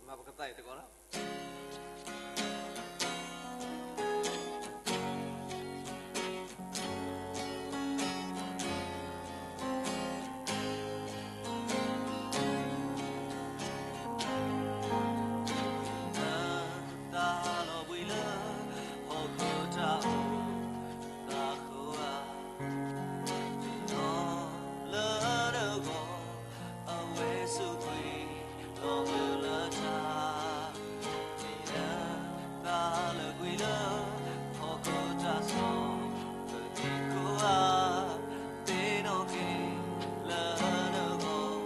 မၤပကသးအံၤတကီးလီၤ. သးလီၤဘှံးလၢ ဟီၣ်ခိၣ်တၢ်အိၣ်သးခိၣ်ဧါ, သ့ၣ်နီၣ်လၢနဂီၢ် အဝဲစူးကွံာ်လီၤမုၢ်လၢထါ, မ့ၢ်နသးလီၤဘှံးလၢ ဟီၣ်ခိၣ်တၢ်စီ တမံၤဃီဧါ, သ့ၣ်နီၣ်က့ၤလၢနဂီၢ်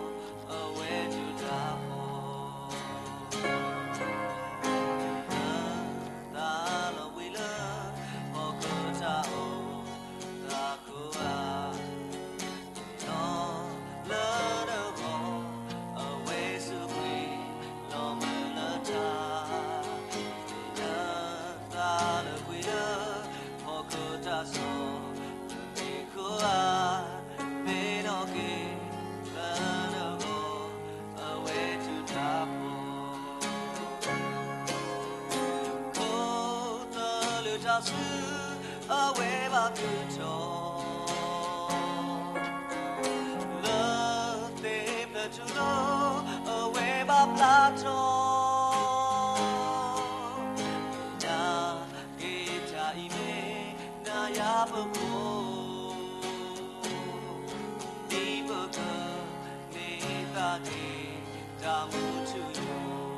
အဝဲတူၢ်တၢ်ဖိ, မ့ၢ်နသးလီၤဘှံးလၢ ဟီၣ်ခိၣ်တၢ်အိၣ်သးခိၣ်ဧါ, သ့ၣ်နီၣ်လၢနဂီၢ် အဝဲစူးကွံာ်လီၤမုၢ်လၢထါ, မ့ၢ်နသးလီၤဘှံးလၢ ဟီၣ်ခိၣ်တၢ်စီ တမံၤဃီဧါ, သ့ၣ်နီၣ်က့ၤလၢနဂီၢ် အဝဲတူၢ်တၢ်ဖိ, ခိၣ်သလုးတၢ်ဆူ အဝဲဘၣ်ဃုထီၣ် လၢသ့ၣ်ဖျၢၣ်ထူလိၤ အဝဲဘၣ်ပျၢ်ထီၣ်, နၤက့ၤတၢ်အံၤမ့ၢ် နၤယၤပခိၣ် ဒ်ပကန့ၢ်သးက့ၤ တၢ်မူထူယိာ်.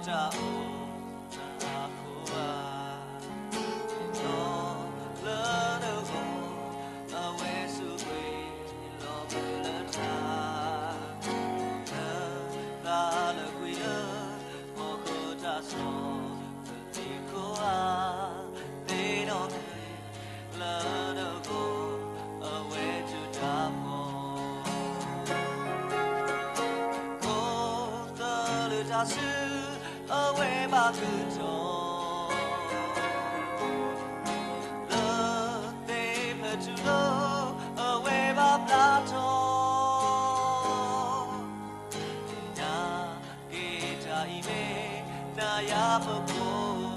တၢ်အိၣ်သးအဃိဧါ, ဒီးလၢနဂီၢ် အဝဲဆိၣ်ဂ့ၤလီၤမုၢ်လၢထး, လၢသးလၢကွံာ်လၢ ဟီၣ်ခိၣ်တၢ်စီ တနံၤဃီဧါ, သ့ၣ်နီၣ်က့ၤ လၢနဂီၢ် အဝဲတူၢ်တၢ်ဖှီၣ်, ခိၣ်သလုးတၢ်ဆူ အဝဲဘၣ်ကုာ်ထီၣ်, လၢသ့ၣ်ဖျၢၣ်ထူလိၤ အဝဲဘၣ်ပျၢ်ထီၣ်, နာ်က့ၤတၢ်အံၤမ့ၢ် နၤယၤပခိၣ်,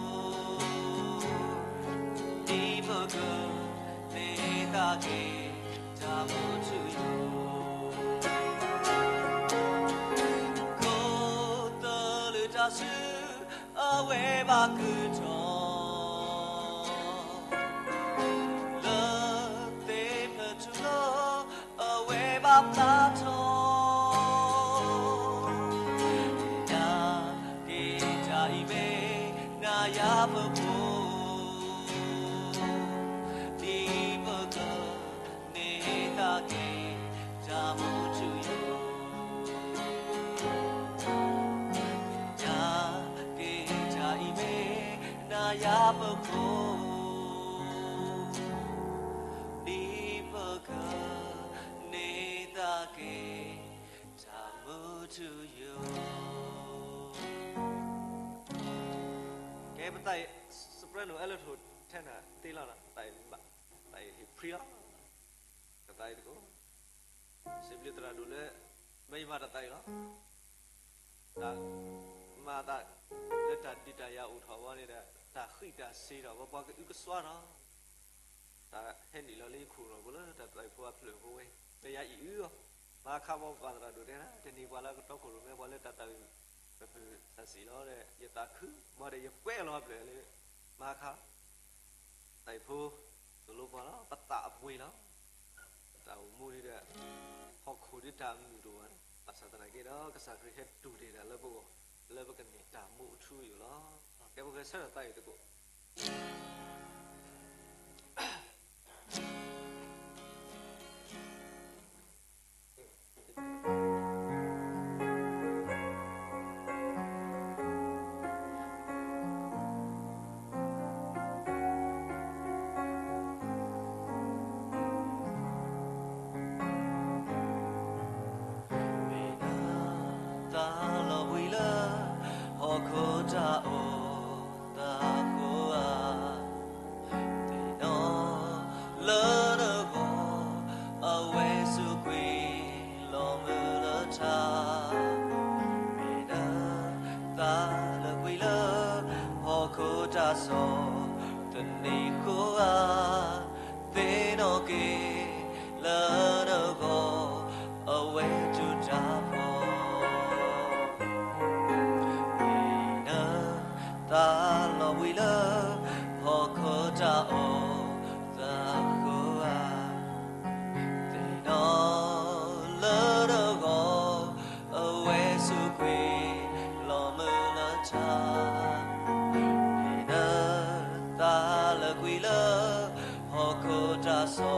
ဒ်ပကန့ၢ်သးက့ၤ တၢ်မူထူယိာ်, ခိၣ်သလုးတၢ်ဆူ အဝဲဘၣ်ကုာ်ထီၣ်, လၢသ့ၣ်ဖျၢၣ်ထူလိၤ အဝဲဘၣ်ပျၢ်ထီၣ်, နာ်က့ၤတၢ်အံၤမ့ၢ် နၤယၤပခိၣ်, ဒ်ပကန့ၢ်သးက့ၤ တၢ်မူထူယိာ်, နာ်က့ၤတၢ်အံၤမ့ၢ် နၤယၤပခိၣ်, ဒ်ပကန့ၢ်သးက့ၤ တၢ်မူထူယိာ်. ကဲ ပသးအံၤ soprano alto ထဲနၤသ့လီၤ, သးအံၤမ့ၢ်ဘၣ်, သးအံၤဟ့ၣ်ဖှံလီၤ, ကသးအံၤတကိး, စံးဘျုးသရၣ်ဒိၣ်လၢ မ့ၢ်ယမၤတၢ်သးအံၤလီၤ. တၢ်မၤသးလၢတၢ်ဒုးတၢ်ယၤအိၣ်ထီၣ်ဝဲန့ၣ်ဒီး တၢ်ဃံးတၢ်စ့ၤထီၣ်ဝဲ ပှၤကအုကစွါထီၣ်, တၢ်ဟဲနုာ်လီၤလၢယခိၣ်လီၤ ပလၢတၢ်သးဖိအဖျၢၣ်ဖိဝဲ, လၢယၤအံၤအုအီၤ, မၤခါဘီပှၤသရၣ်ဒိၣ်တဲနၤ တနံၤပှၤလၢကတီခိၣ်ရိၣ်မဲ ပှၤလၢတၢ်သးဝံၣ် ပဖုၣ်သးစံးလီၤဒီး ယသးခု မ့ၢ်ဒီးယကွဲးလီၤအဖျၢၣ်လၢ မၤခါ သးအံၤဖိ သိၣ်လိပှၤလီၤ ပသးအပှ့ၤလီၤ. တၢ်အိၣ်မူဒ်ဒီး ဟီၣ်ခိၣ်ဒ်တၢ်မုာ်တအိၣ်ဘၣ်, ဘၣ်ဆၣ်သနာ်က့ဒီး ကစၢ်ခရံာ်ဟဲတူၢ်တ့ၢ်တၢ်လၢပဂီၢ် လၢပကန့ၢ်တၢ်မူအထူအယိာ်လီၤ. ကဲ ပကဆၢထၢၣ်သးအံၤသကိး. မ့ၢ်နသးလီၤဘှံးလၢ ဟီၣ်ခိၣ်တၢ်အိၣ်သးအဃိဧါ, သ့ၣ်နီၣ်လၢနဂီၢ် အဝဲဆိၣ်ဂ့ၤလီၤမုၢ်လၢထး, မ့ၢ်နသးလီၤဘှံးလၢ ဟီၣ်ခိၣ်တၢ်စီ တနံၤဃီဧါ, သ့ၣ်နီၣ်က့ၤလၢနဂီၢ် အဝဲတူၢ်တၢ်ဖှီၣ်, မ့ၢ်နသးလီၤဘှံးလၢ ဟီၣ်ခိၣ်တၢ်အိၣ်သးအဃိဧါ, သ့ၣ်နီၣ်လၢနဂီၢ် အဝဲဆိၣ်ဂ့ၤလီၤမုၢ်လၢထး, မ့ၢ်နသးလီၤဘှံးလၢ ဟီၣ်ခိၣ်တၢ်စီ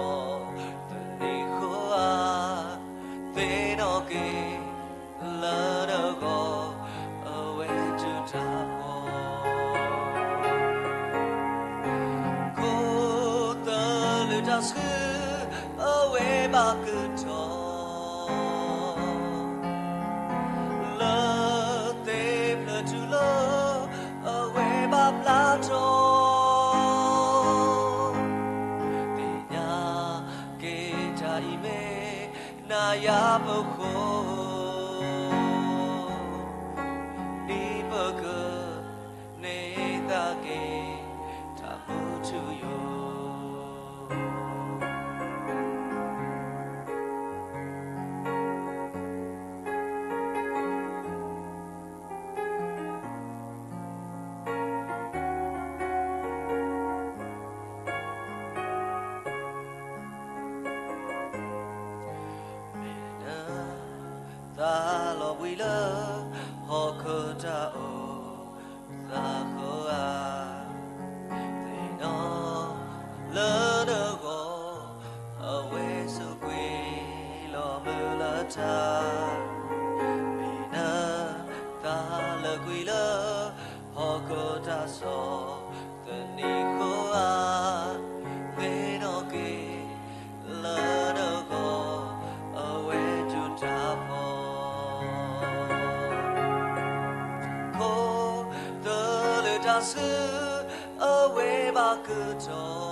တနံၤဃီဧါ, သ့ၣ်နီၣ်က့ၤလၢနဂီၢ် အဝဲတူၢ်တၢ်ဖှီၣ်, ခိၣ်သလုးတၢ်ဆူ အဝဲဘၣ်ကုာ်ထီၣ် လၢသ့ၣ်ဖျၢၣ်ထူလိၤ အဝဲဘၣ်ပျၢ်ထီၣ်, သ့ၣ်ညါက့ၤတၢ်အံၤမ့ၢ် နၤယၤပဃိ, ဒ်ပကန့ၢ်သးက့ၤ တၢ်မူထူယိာ်. ဟီၣ်ခိၣ်တၢ်ဆီၣ်သနံးဃိဧါ, သ့ၣ်နီၣ်က့ၤလၢနဂီၢ် အဝဲတူၢ်တၢ်ဖီၣ်, ခိၣ်သလုးတၢ်ဆူ အဝဲဘၣ်ကတီၢ်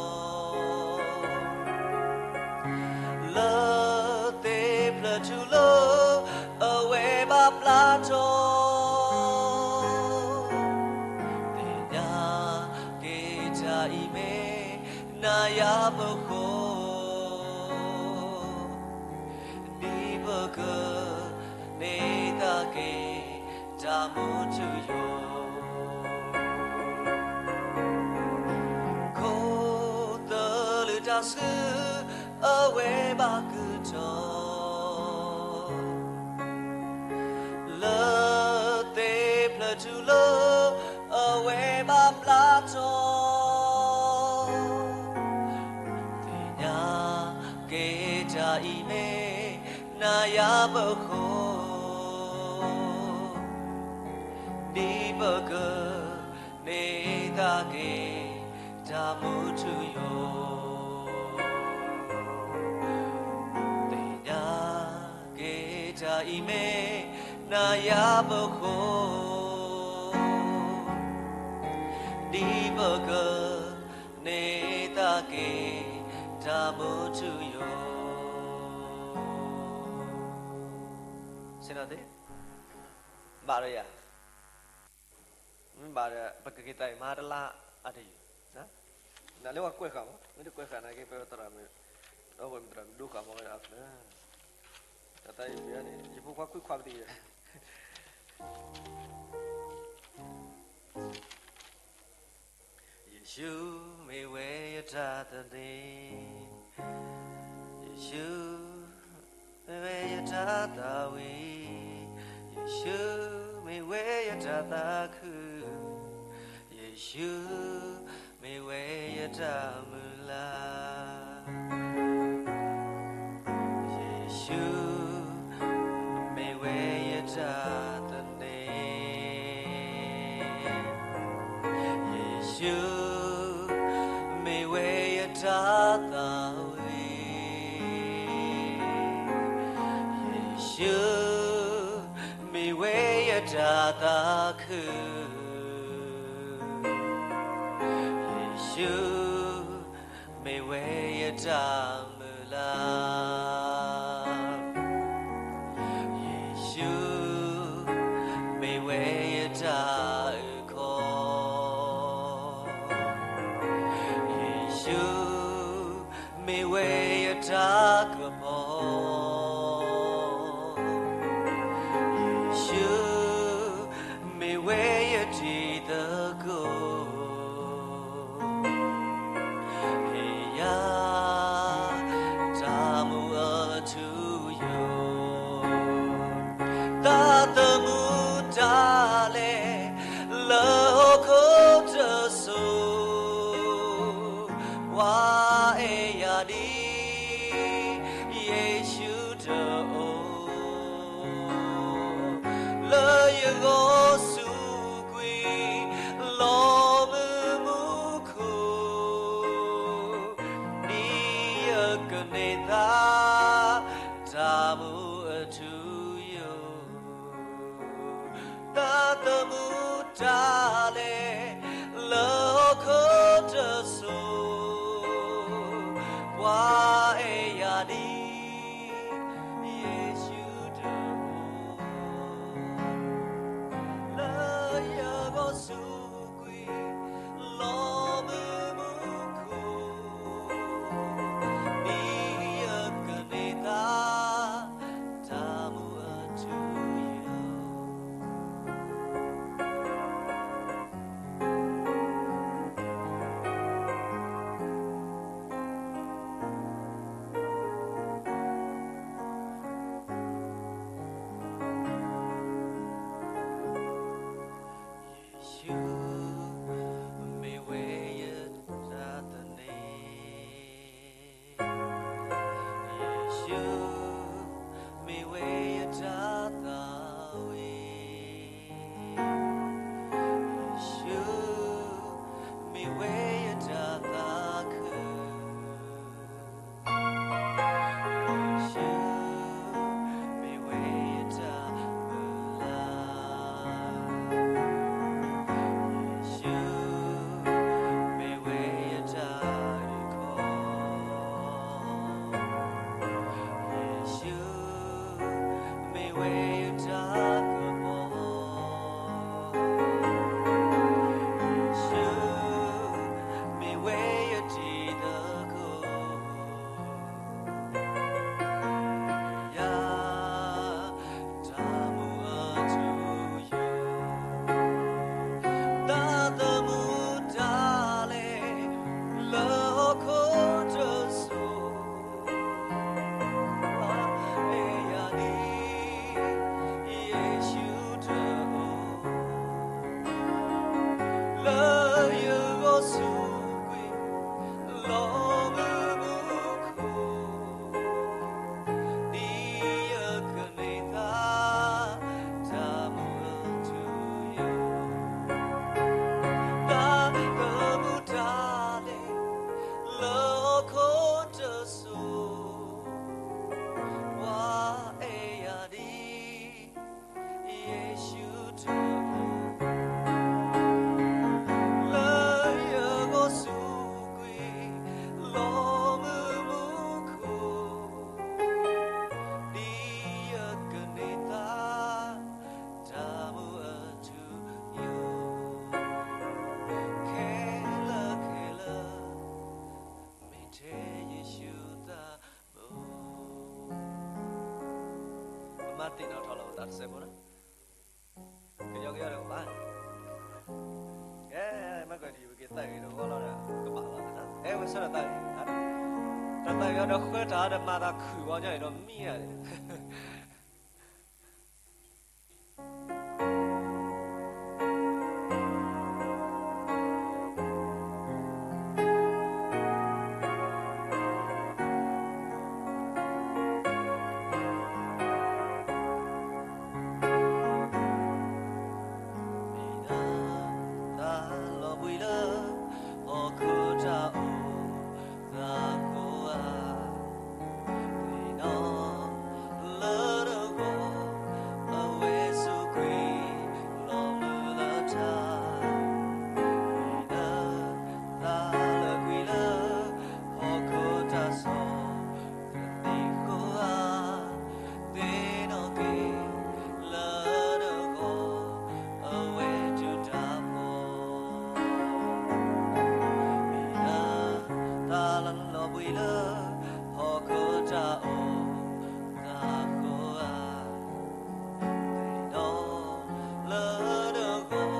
လၢသ့ၣ်ဖျၢၣ်ထူၣ်လၢ အဝဲဘၣ်ပျၢ်ထီၣ်, သ့ၣ်ညါက့ၤတၢ်အံၤမ့ၢ် နၤယၤပဃိ, ဒ်ပကန့ၢ်သးက့ၤ တၢ်မူထူယိာ်, ခိၣ်သလုးတၢ်ဆူ အဝဲဘၣ်ကတီၢ် လၢသ့ၣ်ဖျၢၣ်ထူၣ်လၢ အဝဲဘၣ်ပျၢ်ထီၣ်, သ့ၣ်ညါက့ၤတၢ်အံၤမ့ၢ် နၤယၤပဃိ, ဒ်ပကန့ၢ်သးက့ၤ တၢ်မူထူယိာ်, သ့ၣ်ညါက့ၤတၢ်အံၤမ့ၢ် နၤယၤပဃိ, ဒ်ပကန့ၢ်သးက့ၤ တၢ်မူထူယိာ်, ဆ့ၣ်နီၤသ့ၣ် ဘၣ်ဒီးယၤ, မ့ၢ်ဘၣ်ဒီး ပကက့ၤသးအံၤမၤတလါအါတယုၢ်, နလၢဝဲကွဲးဃာ်မး မ့ၢ်တကွဲးဃာ်နာ်က့ ပသရၣ်မုၣ် ဒီပုၢ်ဝဲၢ်မုၣ်သရၣ်မုၣ်ဒိဃာ်မးဝဲဒၣ်အဖျၢၣ်, တၢ်သးအံၤပယါန့ၣ် ယဖိခွါခွံခွါပတံၢ်ယဲၢ် ယ့ၣ်ၡူးမ့ၢ်ဝဲယတၢ်သန့ၤ, ယ့ၣ်ၡူးမ့ၢ်ဝဲယတၢ်သးဝံၣ်, ယ့ၣ်ၡူးမ့ၢ်ဝဲယတၢ်သးခု, ယ့ၣ်ၡူးမ့ၢ်ဝဲယတၢ်မုၢ်လၢ်, ယ့ၣ်ၡူးမ့ၢ်ဝဲယတၢ်သန့ၤ, ယ့ၣ်ၡူးမ့ၢ်ဝဲယတၢ်သးဝံၣ်, ယ့ၣ်ၡူးမ့ၢ်ဝဲယတၢ်သးခု, ယ့ၣ်ၡူးမ့ၢ်ဝဲယတၢ်မုၢ်လၢ်, ယ့ၣ်ၡူးမ့ၢ်ဝဲယတၢ်အုၣ်ခီၣ်, ယ့ၣ်ၡူးမ့ၢ်ဝဲယတၢ်ကပီၤ, ယ့ၣ်ၡူးမ့ၢ်ဝဲယတံၤသကိး, ဟ့ၣ်ယၤတၢ်မူအထူအယိာ်, သးသမူတၢ်လဲၤ လၢဟီၣ်ခိၣ်တစိၤ, ပှၤအဲၣ်ယၤဒ် ယ့ၣ်ၡူးတအိၣ်, လၢယဂီၢ်စူးကွံာ် လီၤမုၢ်မူခိၣ်, ဒ်ယကန့ၢ်သး တၢ်မူအထူအယိာ်, သးသမူတၢ်လဲၤ လၢဟီၣ်ခိၣ်တစိၤ, ပှၤအဲၣ်ယၤဒ် ယ့ၣ်ၡူးတအိၣ်, လၢယဂီၢ်စူးကွံာ် လီၤမုၢ်မူခိၣ်, ဒ်ယကန့ၢ်သး တၢ်မူအထူအယိာ် သ့ၣ်နီၣ်ထီၣ်လီၤသးတစဲးဖိနီၤ, ကယီကယီဒီးကဘၣ်, ကဲ, မ့ၢ်ကဒီး ပက့ၤသးဂ့ၤတဂီၢ်လီၤဒီး ကဘၣ်လီၤ, အဲ ဝဲဆၢထၢၣ်သးဂ့ၤ, တၢ်သးဂ့ၤဒီးဃၢတၢ်ဒီးမၤသးခုၣ်ဘီညီအံၤဒီးမံဒၣ်န့ၣ် မ့ၢ်ဒၣ်တၢ်လီၤဘှံးလၢ ဟီၣ်ခိၣ်တၢ်အိၣ်သးအဃိဧါ, သ့ၣ်နီၣ်လၢနဂီၢ် အဝဲစူးကွံာ် လီၤမုၢ်လၢထါ, မ့ၢ်ဒၣ်တၢ်လီၤဘှံးလၢ ဟီၣ်ခိၣ်တၢ်စီ သနံးဃိဧါ, သ့ၣ်နီၣ်က့ၤလၢနဂီၢ် အဝဲတူၢ်တၢ်ဖိ, မ့ၢ်ဒၣ်တၢ်လီၤဘှံးလၢ ဟီၣ်ခိၣ်တၢ်အိၣ်သးအဃိဧါ, သ့ၣ်နီၣ်လၢနဂီၢ်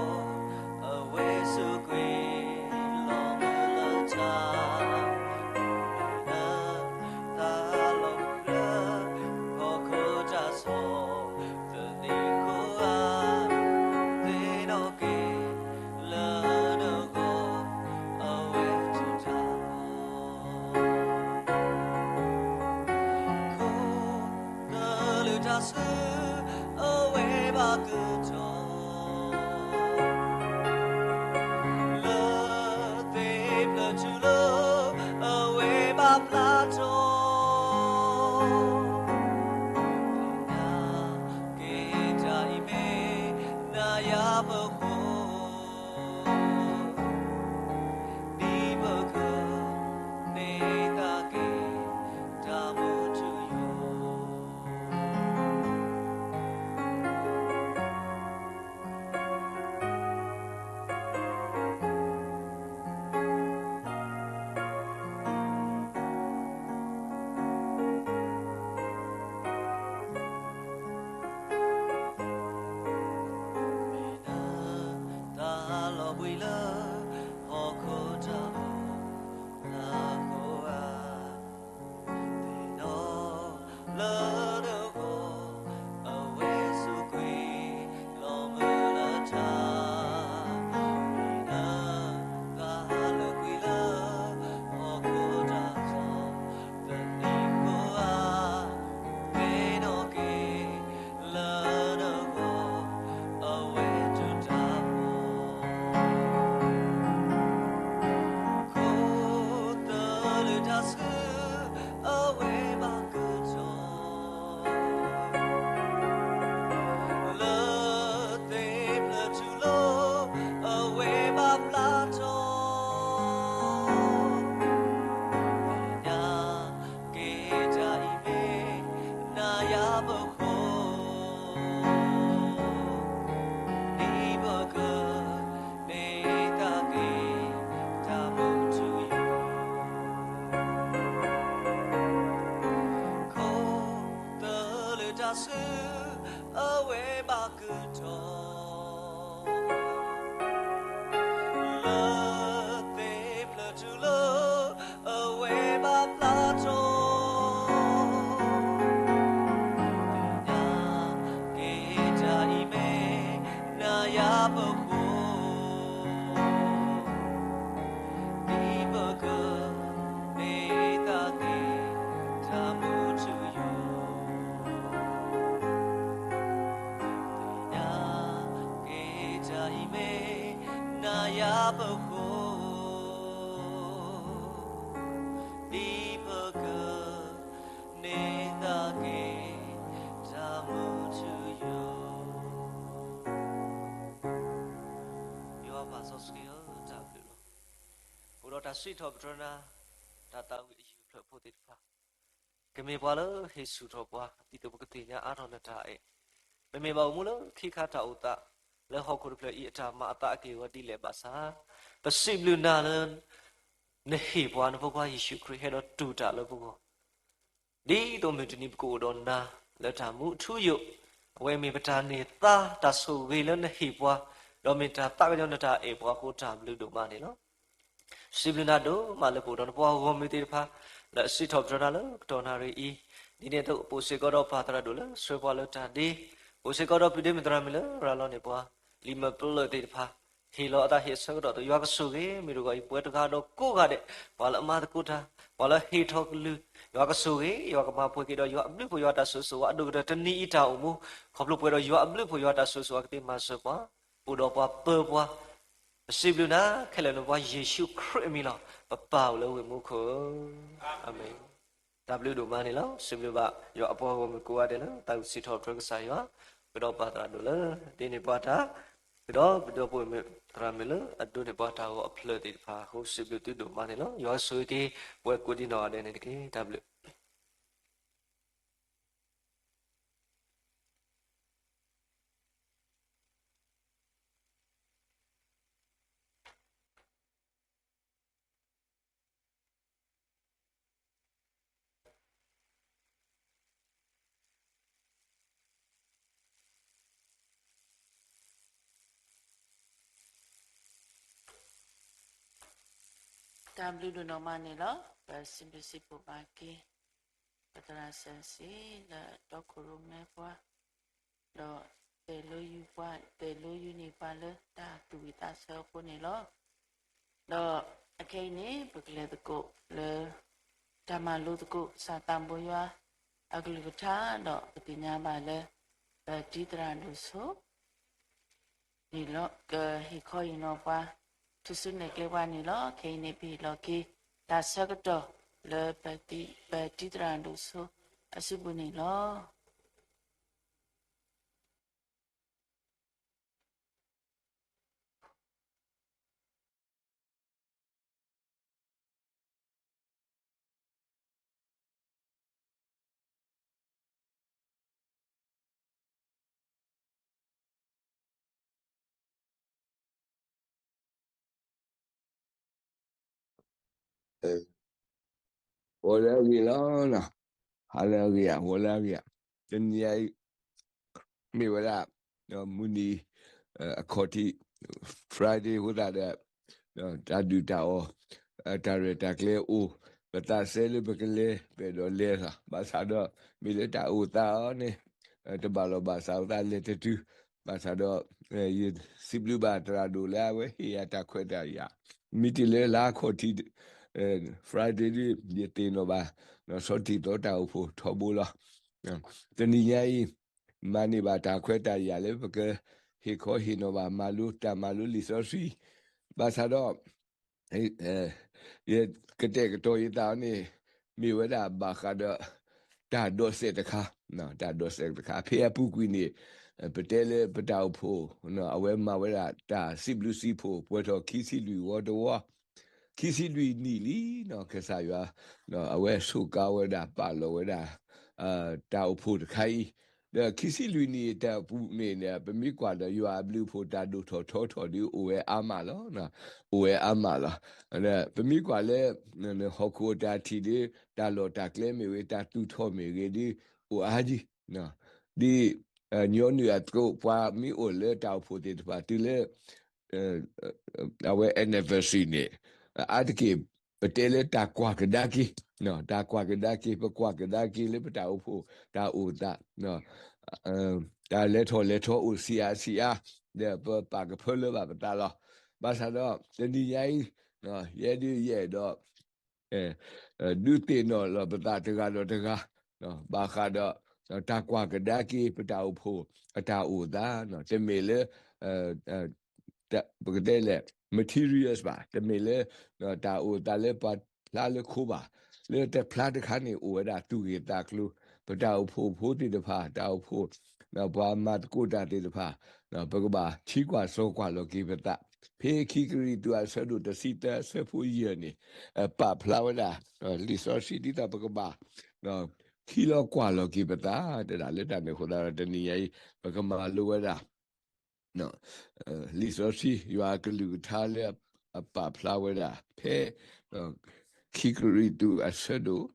အဝဲစူးကွံာ် လီၤမုၢ်လၢထါ, မ့ၢ်ဒၣ်တၢ်လီၤဘှံးလၢ ဟီၣ်ခိၣ်တၢ်စီ သနံးဃိဧါ, သ့ၣ်နီၣ်က့ၤလၢနဂီၢ် အဝဲတူၢ်တၢ်ဖိ ခိၣ်သလုးတၢ်ဆှု အဝဲဘၣ်ကတီၢ် လၢသ့ၣ်ဖျၢၣ်ထူၣ်လၢ အဝဲဘၣ်ဖျါထီၣ် သ့ၣ်ညါက့ၤတၢ်အံၤမ့ၢ် နၤယၤပဃိ ဒ်ပကန့ၢ်သးက့ၤ တၢ်မူထူယိာ် မ့ၢ်ဒၣ်တၢ်လီၤဘှံးလၢ ဟီၣ်ခိၣ်တၢ်အိၣ်သးအဃိဧါ, သ့ၣ်နီၣ်လၢနဂီၢ် အဝဲစူးကွံာ် လီၤမုၢ်လၢထါ, မ့ၢ်ဒၣ်တၢ်လီၤဘှံးလၢ ဟီၣ်ခိၣ်တၢ်စီ သနံးဃိဧါ, သ့ၣ်နီၣ်က့ၤ လၢနဂီၢ် အဝဲတူၢ်တၢ်ဖိ, ခိၣ်သလုးတၢ်ဆှု အဝဲဘၣ်ကတီၢ် လၢသ့ၣ်ဖျၢၣ်ထူၣ်လၢ အဝဲဘၣ်ဖျါထီၣ် သ့ၣ်ညါက့ၤတၢ်အံၤမ့ၢ် နၤယၤပဃိ ဒ်ပကန့ၢ်သးက့ၤ တၢ်မူထူယိာ် ခိၣ်သလုးတၢ်ဆှု အဝဲဘၣ်ကတီၢ် လၢသ့ၣ်ဖျၢၣ်ထူၣ်လၢ အဝဲဘၣ်ဖျါထီၣ် သ့ၣ်ညါက့ၤတၢ်အံၤမ့ၢ် နၤယၤပဃိ ဒ်ပကန့ၢ်သးက့ၤ တၢ်မူထူယိာ် သ့ၣ်ညါက့ၤတၢ်အံၤမ့ၢ် နၤယၤပဃိ ဒ်ပကန့ၢ်သးက့ၤ တၢ်မူထူယိာ် ယွၤပၢ်စီဆှံဧၢ, တၢ်ဘျုးလီၤ. အိၣ်ဒီးတၢ်စံးထီၣ်ပတြၢၤနၤ, တၢ်သးဝံၣ်အယုၢ်အဖျၢၣ်ဖိသ့ၣ်တဖၣ်, ကမ့ၢ်ပှၤလၢဟ့ၣ်ဆူၣ်ထီၣ်ပှၤ ဒ်သိးပကသ့ၣ်ညါအါထီၣ်နတၢ်အဲၣ်, ပမ့ၢ်ဘၣ်အိၣ်မူလၢခံခါတၢ်အိၣ်သး လၢဟီၣ်ခိၣ်တဖျၢၣ်အံၤအတၢ်မၤအသးအက့ၢ်အဂီၤဒ်လဲၣ်ဘၣ်ဆၣ်, ပစံးဘျုးနၤလၢ နဟ့ၣ်ပှၤနဖိခွါယ့ၣ်ၡူးခရံာ်ဟဲဒီးတူၢ်တၢ်လၢပဂီၢ် ဒ်သိးမုၢ်တနံၤပကအိၣ်ဒီးနၤလၢတၢ်မူအထူအယိာ်, အဝဲမ့ၢ်ပတၢ်န့ၢ်သါတၢ်ဆိၣ်ဂ့ၤလၢနဟ့ၣ်ပှၤ, ဒီးမ့ၢ်တၢ်သးကညီၤနတၢ်အဲၣ်ပှၤအဃိ တၢ်ဘျုးဒိၣ်မးန့ၣ်လီၤ. စံးဘျုးနၤဒိၣ်မးလၢပအိၣ်ဒီးနပှၤဂီၢ်မုၢ်သ့ၣ်တဖၣ် လၢအစံးထီၣ်ပတြၢၤနၤလၢကတီၢ်နၣ်ရံၣ်အံၤ, ဒ်န့ၣ်အသိး ပအိၣ်စ့ၢ်ကီးဒီးပၢ်သရၣ်ဒိၣ်လၢဆှၢပှၤလၢတၢ်ဒ့, ပအိၣ်စ့ၢ်ကီးဒီးပုၢ်ဒ့မုၣ်သရၣ်မုၣ်လၢရၤလီၤန့ၢ်ပှၤ, လံာ်မဲာ်ဖျၢၣ်သ့ၣ်တဖၣ် ဟ့ၣ်လီၤအသးဟ့ၣ်အဆၢကတီၢ်အသိး ယွၤကဆိၣ်ဂ့ၤ မ့ၢ်တဂီၤအံၤ ပဝဲတဂၤဒီးကိးဂၤဒဲး, ပှၤလၢအမၤသကိးတၢ်, ပှၤလၢအဟ့ၣ်ထီၣ်ကလုၢ်, ယွၤကဆိၣ်ဂ့ၤ, ယွၤကမၤပှဲၤက့ၤဒီးယွၤအဘျုးဖှိၣ် ယွၤတၢ်ဆိၣ်ဂ့ၤဆိၣ်ဝါအဒိၣ်ကတၢၢ် တနံၤအံၤတၢ်အိၣ်မူ, ခီဖျိပှဲၤဒီးယွၤအဘျုးဖှိၣ် ယွၤတၢ်ဆိၣ်ဂ့ၤဆိၣ်ဝါကသ့မၤစၢၤပှၤ, အိၣ်ဒီးပှၤပၢၤပှၤ, ပစံးဘျုးနၤခဲလၢာ်လၢနပှၤယ့ၣ်ၡူးခရံာ်အမံၤလီၤ. ပပၢ်အိၣ်လၢဝ့ၢ်မူခိၣ်ဧၢ, အၤမ့ၣ်. တၢ်ဘျုးဒိၣ်မးန့ၣ်လီၤ. စံးဘျုးဘၣ်ယွၤအပှၤဂီၢ်မုၢ်ကိးဂၤဒဲးလၢ သးဝံၣ်စံးထီၣ်ပတြၢၤကစၢ်ယွၤ, ကဒီးပၢ်သရၣ်ဒိၣ်လၢ ဒ်န့ၣ်ပှၤတၢ်, ကဒီးပဒီပုၢ်ဝဲၢ်သရၣ်မုၣ်လၢအဒိးန့ၢ်ပှၤတၢ်ဂီၤအဖျၢၣ်သ့ၣ်တဖၣ်အဃိ စံးဘျုးသုဒိၣ်မးန့ၣ်လီၤ. ယွၤဆိၣ်ဂ့ၤက့ၤပှၤကိးဒံနီၢ်ဂၤဒဲးန့ၣ်တက့ၢ်. တၢ်ဘျုး တၢ်ဘျုးဒိၣ်နီၢ်မးန့ၣ်လီၤ. ပစံးဘျုးစံးဖှိၣ်ဘၣ်က့ၤ ပသရၣ်စီဆှံလၢအတီခိၣ်ရိၣ်မဲပှၤ, ဒီးတဲာ်လိယုာ်ပှၤ, တဲာ်လိယုာ်န့ၢ်ပှၤလၢတၢ်သူၣ်ဝံၣ်သးဆၢအဃိန့ၣ်လီၤ. ဒီးအခဲအံၤန့ၣ် ပကလဲၤသကိးလၢ တၢ်မၤလိသကိးကစၢ်သးဘိယွၤအကလုၢ်ကထါ, ဒီးပသ့ၣ်ညါဘၣ်လၢ ပတံၤသရၣ်ဒိၣ်ဆိ န့ၣ်လီၤ ကဟ့ၣ်ခီဟ့ၣ်နီၤပှၤ ထူၣ်စုနဲၣ်ကျဲပှၤန့ၣ်လီၤ. ခဲအံၤန့ၣ် ပဟ့ၣ်လီၤက့ၤတၢ်ဆၢကတီၢ်လၢ ပတံၤသရၣ်ဒိၣ်ဆိအစုပူၤန့ၣ်လီၤ. ဂီၤလၢအဂ့ၤလီၤ, ဟါလၢအဂ့ၤဧါ, ဂီၤလၢအဂ့ၤဧါ, တနံၤအံၤ မ့ၢ်ဝဲဒၣ် မုၢ်နံၤ အခီၣ်ထံး Friday အဃိသတးဒီး တၢ်ဒုၣ်တၢ်အီၣ် တၢ်ရဲၣ်တၢ်ကျဲၤအိၣ်, ပသးစဲလၢပကလဲၤ ပအဲၣ်ဒိးလဲၤလီၤ. ဘၣ်ဆၣ်ဒီး မ့ၢ်လၢတၢ်အိၣ်သးအီၤန့ၣ် တဘၣ်လီၢ်ဘၣ်စးအဃိသတးလဲၤတတုၤ, ဘၣ်ဆၣ်ဒီး ယစံးဘျုးဘၣ်သရၣ်ဒိၣ်လၢအဝဲဟ့ၣ်ယၤတၢ်ခွဲးတၢ်ယာ်, မ့ၢ်တုၤလၢလါခီၣ်ထံး Friday ဒ် ယသ့ၣ်နီၣ်ဘၣ် ဆီထံၣ်သီတၢ်အိၣ်ဖှိၣ်ထီဘိလီၤ. တနံၤညါအံၤ မၤန့ၢ်ဘၣ်တၢ်ခွဲးတၢ်ယာ်လၢပကဟ့ၣ်ခီဟ့ၣ်နီၤဘၣ် မၤလိတၢ်မၤလိလံာ်စီဆှံ, ဘၣ်ဆၣ်ဒီး ယကတဲာ်ကတီၤယသးအီၤန့ၣ် မ့ၢ်ဝဲဒၣ်ဘၣ်ဃးဒီး တၢ်ဒိးစဲးတခါ, တၢ်ဒိးစဲးတခါ ဖဲအပူၤကွံာ်န့ၣ် ပတဲလၢပတၢ်အိၣ်ဖှိၣ် အဝဲမၤဝဲဒၣ်တၢ်စံးဘျုးစံးဖှိၣ် ပှဲၤထီၣ်ခံဆံလွံၢ်ဝီတဝီ ခံဆံလွံၢ်နံၣ်လံနီၤ ကစၢ်ယွၤ အဝဲဆိးကါဝဲဒၣ် ပာ်လီၤဝဲဒၣ် တၢ်အိၣ်ဖှိၣ်တခါအံၤ, ဒီးခံဆံလွံၢ်နံၣ်တၢ်ပူၤန့ၣ် ပမ့ၢ်ကွၢ်ဒီးယွၤအဘျုးအဖှိၣ်တၢ်ဒိၣ်ထီၣ်ထီထီၣ်ဒ်အိၣ်ဝဲအါမးလီၤ. အိၣ်ဝဲအါမးလီၤ. ပမ့ၢ်ကွၢ်လၢ ဟီၣ်ခိၣ်အတၢ်ထံၣ်ဒီး တၢ်လီၢ်တၢ်ကျဲမ့ၢ်ဂ့ၤ တၢ်သူၣ်ထီၣ်မ့ၢ်ဂ့ၤဒီး အိၣ်အါကံ ဒ် ညီနုၢ်အသကိး ပှၤမ့ၢ်အိၣ်လၢတၢ်အိၣ်ဖှိၣ်သ့ၣ်တဖၣ် တုၤလၢ အဝဲ anniversary န့ၣ် အါတက့ၢ် ပတဲလၢတၢ်ကွၢ်ကဒါက့ၤ, တၢ်ကွၢ်ကဒါက့ၤ ပကွၢ်ကဒါက့ၤလၢပတၢ်အိၣ်ဖှိၣ် တၢ်အိၣ်သး တၢ်လဲၤထီၣ်လဲၤထီအိၣ်ဆံးအါဆံးအါ, ဒီးပပာ်ကဖၢလၢဘၣ်ပသးလီၤ. ဘၣ်ဆၣ်ဒီး တနံၤညါအံၤ ယဲဒုးယအဲၣ်ဒိး ဒုးသ့ၣ်နီၣ်လီၤပသးတဂၤဒီးတဂၤ ဘၣ်ဃးဒီး တၢ်ကွၢ်ကဒါက့ၤပတၢ်အိၣ်ဖှိၣ်အတၢ်အိၣ်သး, တမ့ၢ်လၢ ပကတဲလဲၣ် materials ဘၣ်, တမ့ၢ်လၢ တၢ်အိၣ်သးလၢပှၤဖျါလၢခိဘၣ်, လၢတဖျါတခါန့ၣ် အိၣ်ဝဲဒၣ်သူၣ်ဂ့ၢ်သးကျိၤ, ပတၢ်အိၣ်ဖှိၣ်ဖိသ့ၣ်တဖၣ် တၢ်အိၣ်ဖှိၣ် ပှၤမၤသကိးတၢ်သ့ၣ်တဖၣ် ပကဘၣ်ထံကွၢ်စီကွၢ်လီၤက့ၤပသး, ဖဲခံကရံၣ်သူးအဆၢဒိၣ်တဆံသၢအဆၢဖိယဲၢ်န့ၣ် ပာ်ဖျါဝဲဒၣ် လံာ်စီဆှံဒ်သိးပကဘၣ် ဟံးလီၤကွၢ်လီၤက့ၤပသး, တဒၣ်လၢတၢ်န့ၣ်အဃိသတးဒီး တနံၤညါအံၤ ပကမၤလိဝဲဒၣ် လံာ်စီဆှံ ယွၤအကလုၢ်ကထါလၢအပာ်ဖျါဝဲဒၣ် ဖဲ ခံကရံၣ်သူးအဆၢဒိၣ်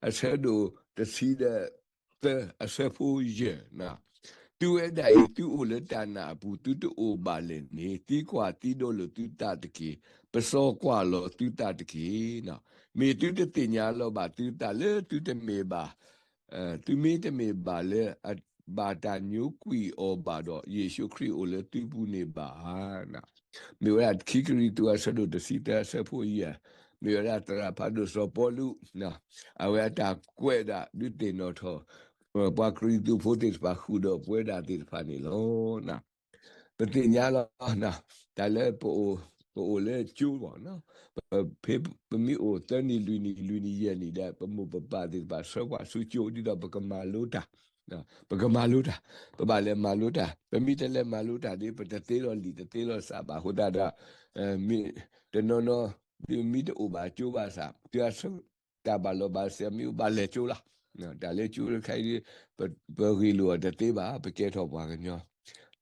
အဆၢဒိၣ် တဆံဒီးသၢ အဆၢဖိယဲၢ်, သုဝဲဒၣ်အံၤ သုအိၣ်လၢတၢ်နာ်အပူၤ သုတအိၣ်ဘၣ်လဲၣ်န့ၣ်, သံကွၢ်သံဒိးလိာ်သုသးတက့ၢ်. ပစီကွၢ်လီၤသုသးတက့ၢ်. မ့ၢ်သုတသ့ၣ်ညါလီၤဘၣ်သုသးလၢသုတမ့ၢ်ဘၣ် သုမ့ၢ်တမ့ၢ်ဘၣ်လၢ ဘၣ်တၢ်ညိကွံာ်အီၤဘၣ်ဒီး ယ့ၣ်ၡူးခရံာ်အိၣ်လၢသုပူၤန့ၣ်ဘၣ်ဧါ. မ့ၢ်ဝဲဒၣ်ခံကရံၣ်သူးအဆၢဒိၣ်တဆံသၢအဆၢဖိယဲၢ်, မ့ၢ်ဝဲဒၣ်သရၣ်ဖးဒိၣ်စီၤပီလူး အဝဲအတၢ်ကွဲးဒၣ်ဒုးသ့ၣ်နီၣ်ထီၣ် ပှၤကရံၣ်သူးဖိသ့ၣ်တဖၣ်ဃုာ်ဒီးပဝဲဒၣ်သ့ၣ်တဖၣ်န့ၣ်လီၤ. ပသ့ၣ်ညါလီၤ တၢ်လၢပအိၣ် ပအိၣ်လၢကၠိဘၣ်, ပမ့ၢ်အိၣ်သၢနံၣ်လွံၢ်နံၣ်လွံၢ်နံၣ်ယဲၢ်နံၣ်ဒီး ပမိၢ်ပပၢ်သ့ၣ်တဖၣ်ဆှၢပှၤဆူကၠိ ဒ်သိးပကမၤလိတၢ်, ပကမၤလိတၢ်, ပဘၣ်လဲၤမၤလိတၢ်, ပမ့ၢ်တလဲၤမၤလိတၢ်ဒီး ပတသ့လီၤလံာ်တသ့လီၤစၢ်ဘၣ်အဃိသတးဒီး မ့ၢ်တနီၤနီၤ ဒ်မ့ၢ်တအိၣ်ဘၣ်ကၠိဘၣ်ဆၣ် သုအဆၢ တၢ်ဘၣ်လီၤဘၣ်စးမ့ၢ်အိၣ် ဘၣ်လဲၤကၠိလီၤ. တၢ်လၢကၠိတခါအံၤ ပဂ့ၢ်လိာ်အီၤတသ့ဘၣ်, ပကဲထီၣ်ပှၤကညီ,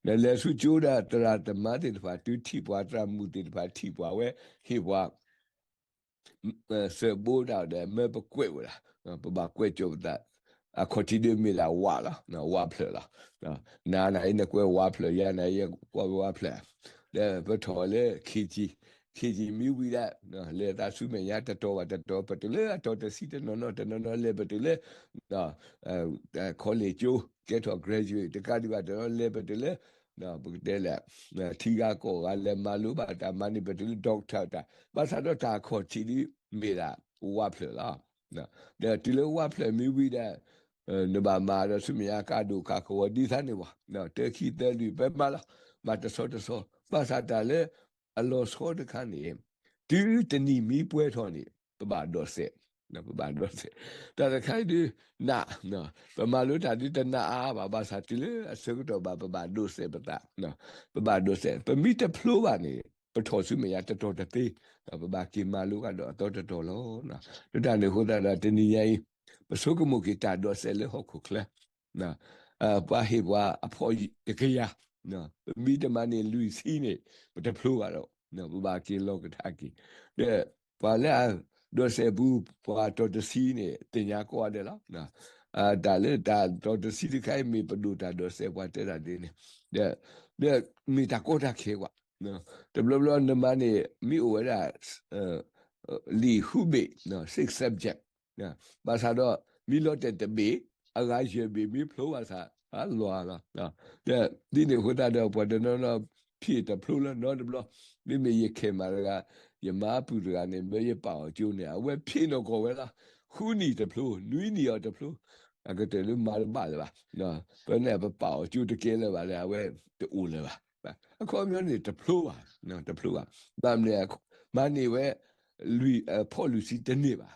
ဒီးလဲၤဆူကၠိဒီးသရၣ်သမါသ့ၣ်တဖၣ် တုၤထံၣ်ပှၤသရၣ်မုၣ်သ့ၣ်တဖၣ်ထံၣ်ပှၤဝဲ ဟ့ၣ်ပှၤ စၢၤဘိဒၣ်ဒီး မၢပကွဲးဝဲဒၣ်, ပဘၣ်ကွဲးကၠိပသး, အခီၣ်ထံးဒုးမ့ၢ်ဒၣ်ဝးလီၤ, ဝးဖျၢၣ်လီၤ. နၤနၤအံၤ နကွဲးဝးဖျၢၣ်, ယၤနၤအံၤ ကွဲးဝးဖျၢၣ်, ဒီးပထီၣ်လၢ ခ့ၣ်ကၠံၣ်, ခ့ၣ်ကၠံၣ်မ့ၢ်ဝံၤဒီး လဲၤသးဆူမဲာ်ညါတတီၤဘၣ်တတီၤ ပတုၤလၢအတီၤတဆံတနီၤနီၤ တနီၤနီၤလဲၤ ပတုၤလၢ college ကၠိ ကဲထီၣ် graduate တကးဒံးဘၣ် တနီၤလဲၤ ပတုၤလၢ ပကတဲလဲၣ် ထံဂၤကီၢ်ဂၤ လဲၤမၤလိဘၣ်တၢ်မၤန့ၢ် ပတုၤလၢ doctor တၢ် ဘၣ်ဆၣ်ဒီးတၢ်အခီၣ်ထံးဒ်မ့ၢ်ဒၣ်ဝးဖျၢၣ်လီၤ. ဒီးတုၤလၢဝးဖျၢၣ်မ့ၢ်ဝံၤဒီး နဘၣ်မၤဒီးဆူမဲာ်ညါကါဒိၣ်ကါကဝီၤဒ်သိးန့ၣ်ဘၣ်, တၢခံသၢလွံၢ် ပမၤလီၤ, မၤတဆီတဆီ, ဘၣ်ဆၣ်တၢ်လၢအလီၤဆီတခါန့ၣ် တုၤတနံၤမ့ၢ်ပှဲၤထီၣ်န့ၣ် ပဘၣ်ဒိးစဲး, ပဘၣ်ဒိးစဲး, တၢ်တခါအံၤဒုး နး, ပမၤလိတၢ်ဒုးတနးအါအါဘၣ်, ဘၣ်ဆၣ်တုၤလၢအဆၢကတီၢ်ဘၣ် ပဘၣ်ဒိးစဲးပသး, ပဘၣ်ဒိးစဲး, ပမ့ၢ်တဖျိဘၣ်န့ၣ် ပထီၣ်ဆူမဲာ်ညါတတီၤတသ့, ပဘၣ်က့ၤမၤလိကဒီးအသီတတီၤလီၤ. လၢတၢ်န့ၣ်အဃိသတးဒီး တနံၤညါအံၤ ပဆိကမိၣ်က့ၤတၢ်ဒိးစဲးလၢဟီၣ်ခိၣ်ချၢ ပှၤဟ့ၣ်ပှၤအဖီၣ်တကယၤ, ပမ့ၢ်တမၤန့ၢ်လွံၢ်ဆံန့ၣ် ပတဖျိဘၣ်ဒီး ပဘၣ်က့ၤလီၤကထါက့ၤ, ဒီးပှၤလၢအဒိးစဲးပူၤ ပှၤအတီၤတဆံန့ၣ် သ့ၣ်ညါကိးဂၤဒဲးလီၤ. တၢ်လၢတၢ်တီၤတဆံတခါအံၤ မ့ၢ်ပဒိၣ်တၢ်ဒိးစဲးပှၤတဲတၢ်ဒ်န့ၣ်, ဒီး ဒီးမ့ၢ်တၢ်ကီတၢ်ခဲကွၢ်, တဘျီဘျီနမၤန့ၢ် မ့ၢ်အိၣ်ဝဲဒၣ် လံာ်ဃုဘ့ၣ်, six subject ဘၣ်ဆၣ်ဒီး မ့ၢ်လီၤတဲာ်တဘ့ၣ် အဂၤယဲၢ်ဘ့ၣ်မ့ၢ်ဖျိဘၣ်ဆၣ် အလီၤလီၤ. ဒီးဒ်န့ၣ်အဃိသတးဒီး ပှၤတနီၤနီၤ ဖဲတဖျိလၢနီတဘျီ, မ့မ့ၢ်ယခဲမးတဂၤ, ယမါပုၢ်တဂၤန့ၣ် မ့ၢ်ယပာ်အီၤကၠိန့ၣ် အဝဲဖဲနီၢ်ကီၢ်ဝဲလီၤ. ဃုနံၣ်တဖျိ, နွံနံၣ်အီၤတဖျိ, အကတၢၢ်လၢမၤတဘၣ်လၢၤဘၣ်. ပန့ၣ်ပပာ်အီၤကၠိတကဲလၢၤဘၣ်လၢ အဝဲတအိၣ်လၢၤဘၣ်. အခီပညီန့ၣ် တဖျိဘၣ်, တဖျိဘၣ်. ဘၣ်မနုၤလဲၣ်, မၤန့ၢ်ဝဲ လွံၢ်, ဖီၣ်လွံၢ်ဆံတန့ၢ်ဘၣ်.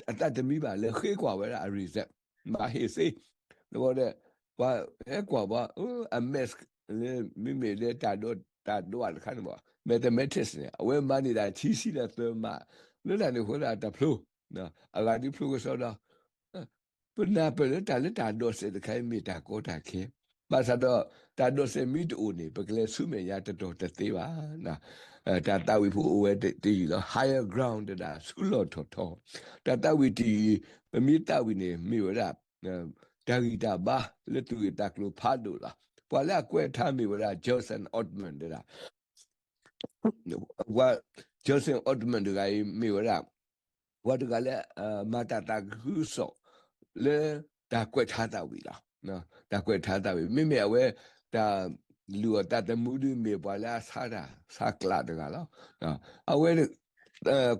အသးတမံဘၣ် လဲၤဃ့ကွၢ်ဝဲဒၣ်အ result, မၤဟ့ၣ်သ့, ဒီး ပှၤဟဲကွၢ်ပှၤ အ maths လၢ မ့မ့ၢ်လၢတၢ်ဒိး တၢ်ဒိးတခါန့ၣ်ဘၣ် mathematics န့ၣ် အဝဲမၤန့ၢ်ဒၣ်ခံဆံဒီးသၢမး, လၢတၢ်န့ၣ်အဃိသတးတဖျိ, အဂၤဒုးဖျိကစီဒီ ပနၢ်ပၢၢ်လၢတၢ်လၢတၢ်ဒိးစဲးတခါအံၤ မ့ၢ်တၢ်ကီတၢ်ခဲ, ဘၣ်ဆၣ်ဒီး တၢ်ဒိးစဲးမ့ၢ်တအိၣ်န့ၣ် ပကလဲၤဆူမဲာ်ညါတတီၤတသ့ဘၣ်. တၢ်သးဝံၣ်ဖိအိၣ်ဝဲတယုၢ်လီၤ, higher ground တဒၣ် ဆူလီၢ်ထီၣ်ထီ, တၢ်သးဝံၣ်တယုၢ် ပမ့ၢ်သးဝံၣ်န့ၣ် မ့ၢ်ဝဲဒၣ် တၢ်ဂံၢ်တၢ်ဘါလၢသူၣ်ဂ့ၢ်သးကျိၤဖးဒိၣ်လီၤ. ပှၤလၢအကွဲးထါမ့ၢ်ဝဲဒၣ် Joseph Altman တဒၣ် ပှၤ Joseph Altman တဂၤအံၤ မ့ၢ်ဝဲဒၣ် ပှၤတဂၤလၢ မၤတၢ်သးခုကစီၣ် လၢတၢ်ကွဲးထါသးဝံၣ်လီၤ. တၢ်ကွဲးထါသးဝံၣ် မ့မ့ၢ်အဝဲ တၢ်လုၢ်အီၣ်သးသမူဒုးမ့ၢ်ပှၤလၢအဆါတၢ်ဆါကျးတဂၤလီၤ. အဝဲ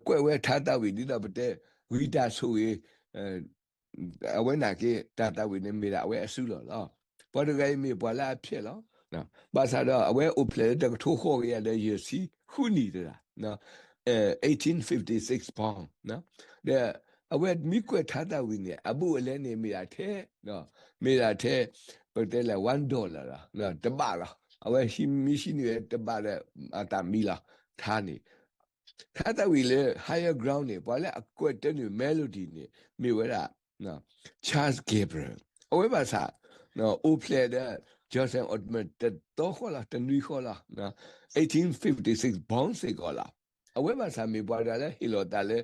ကွဲးဝဲထါသးဝံၣ်ဒ်သိးပတဲ ဂံၢ်တၢ်ဆိၣ်ဂ့ၤ အဝဲနာ်က့ တၢ်သးဝံၣ်န့ၣ်မ့ၢ်ဒၣ်အဝဲအစုလီၢ်လီၤ. ပှၤတဂၤအံၤမ့ၢ်ပှၤလၢအဖျဲးလီၤ. ဘၣ်ဆၣ်ဒီးအဝဲအိၣ်ဖျဲၣ်လၢတကထိဃိးကယၤဒီးယဲၢ်ဆံဃုနံၣ်တဂၤ, eighteen fifty-six born, ဒီးအဝဲမ့ၢ်ကွဲးထါသးဝံၣ်န့ၣ် အဘူးအလဲန့ၣ်မ့ၢ်ဒၣ်ထဲ မ့ၢ်ဒၣ်ထဲ ပတဲလဲၣ် one dollar လီၤ, တဘးလီၤ. အဝဲမ့ၢ်ဟံးန့ၢ်ဝဲတဘးဒီး အသးမံလီၤ. ထါန့ၣ် ထါသးဝံၣ်လၢ higher ground န့ၣ် ပှၤလၢအကွဲးတၢ်န့ၣ် melody န့ၣ် မ့ၢ်ဝဲဒၣ် Charles Gabriel အဝဲဘၣ်ဆၣ် အိၣ်ဖျဲၣ်ဒီး Joseph Altman တသီဃီလီၤ တနွံဃီလီၤ, eighteen fifty-six born စ့ၢ်ကီးလီၤ. အဝဲဘၣ်ဆၣ်မ့ၢ်ပှၤတဂၤလၢဟ့ၣ်လီၤသးလၢ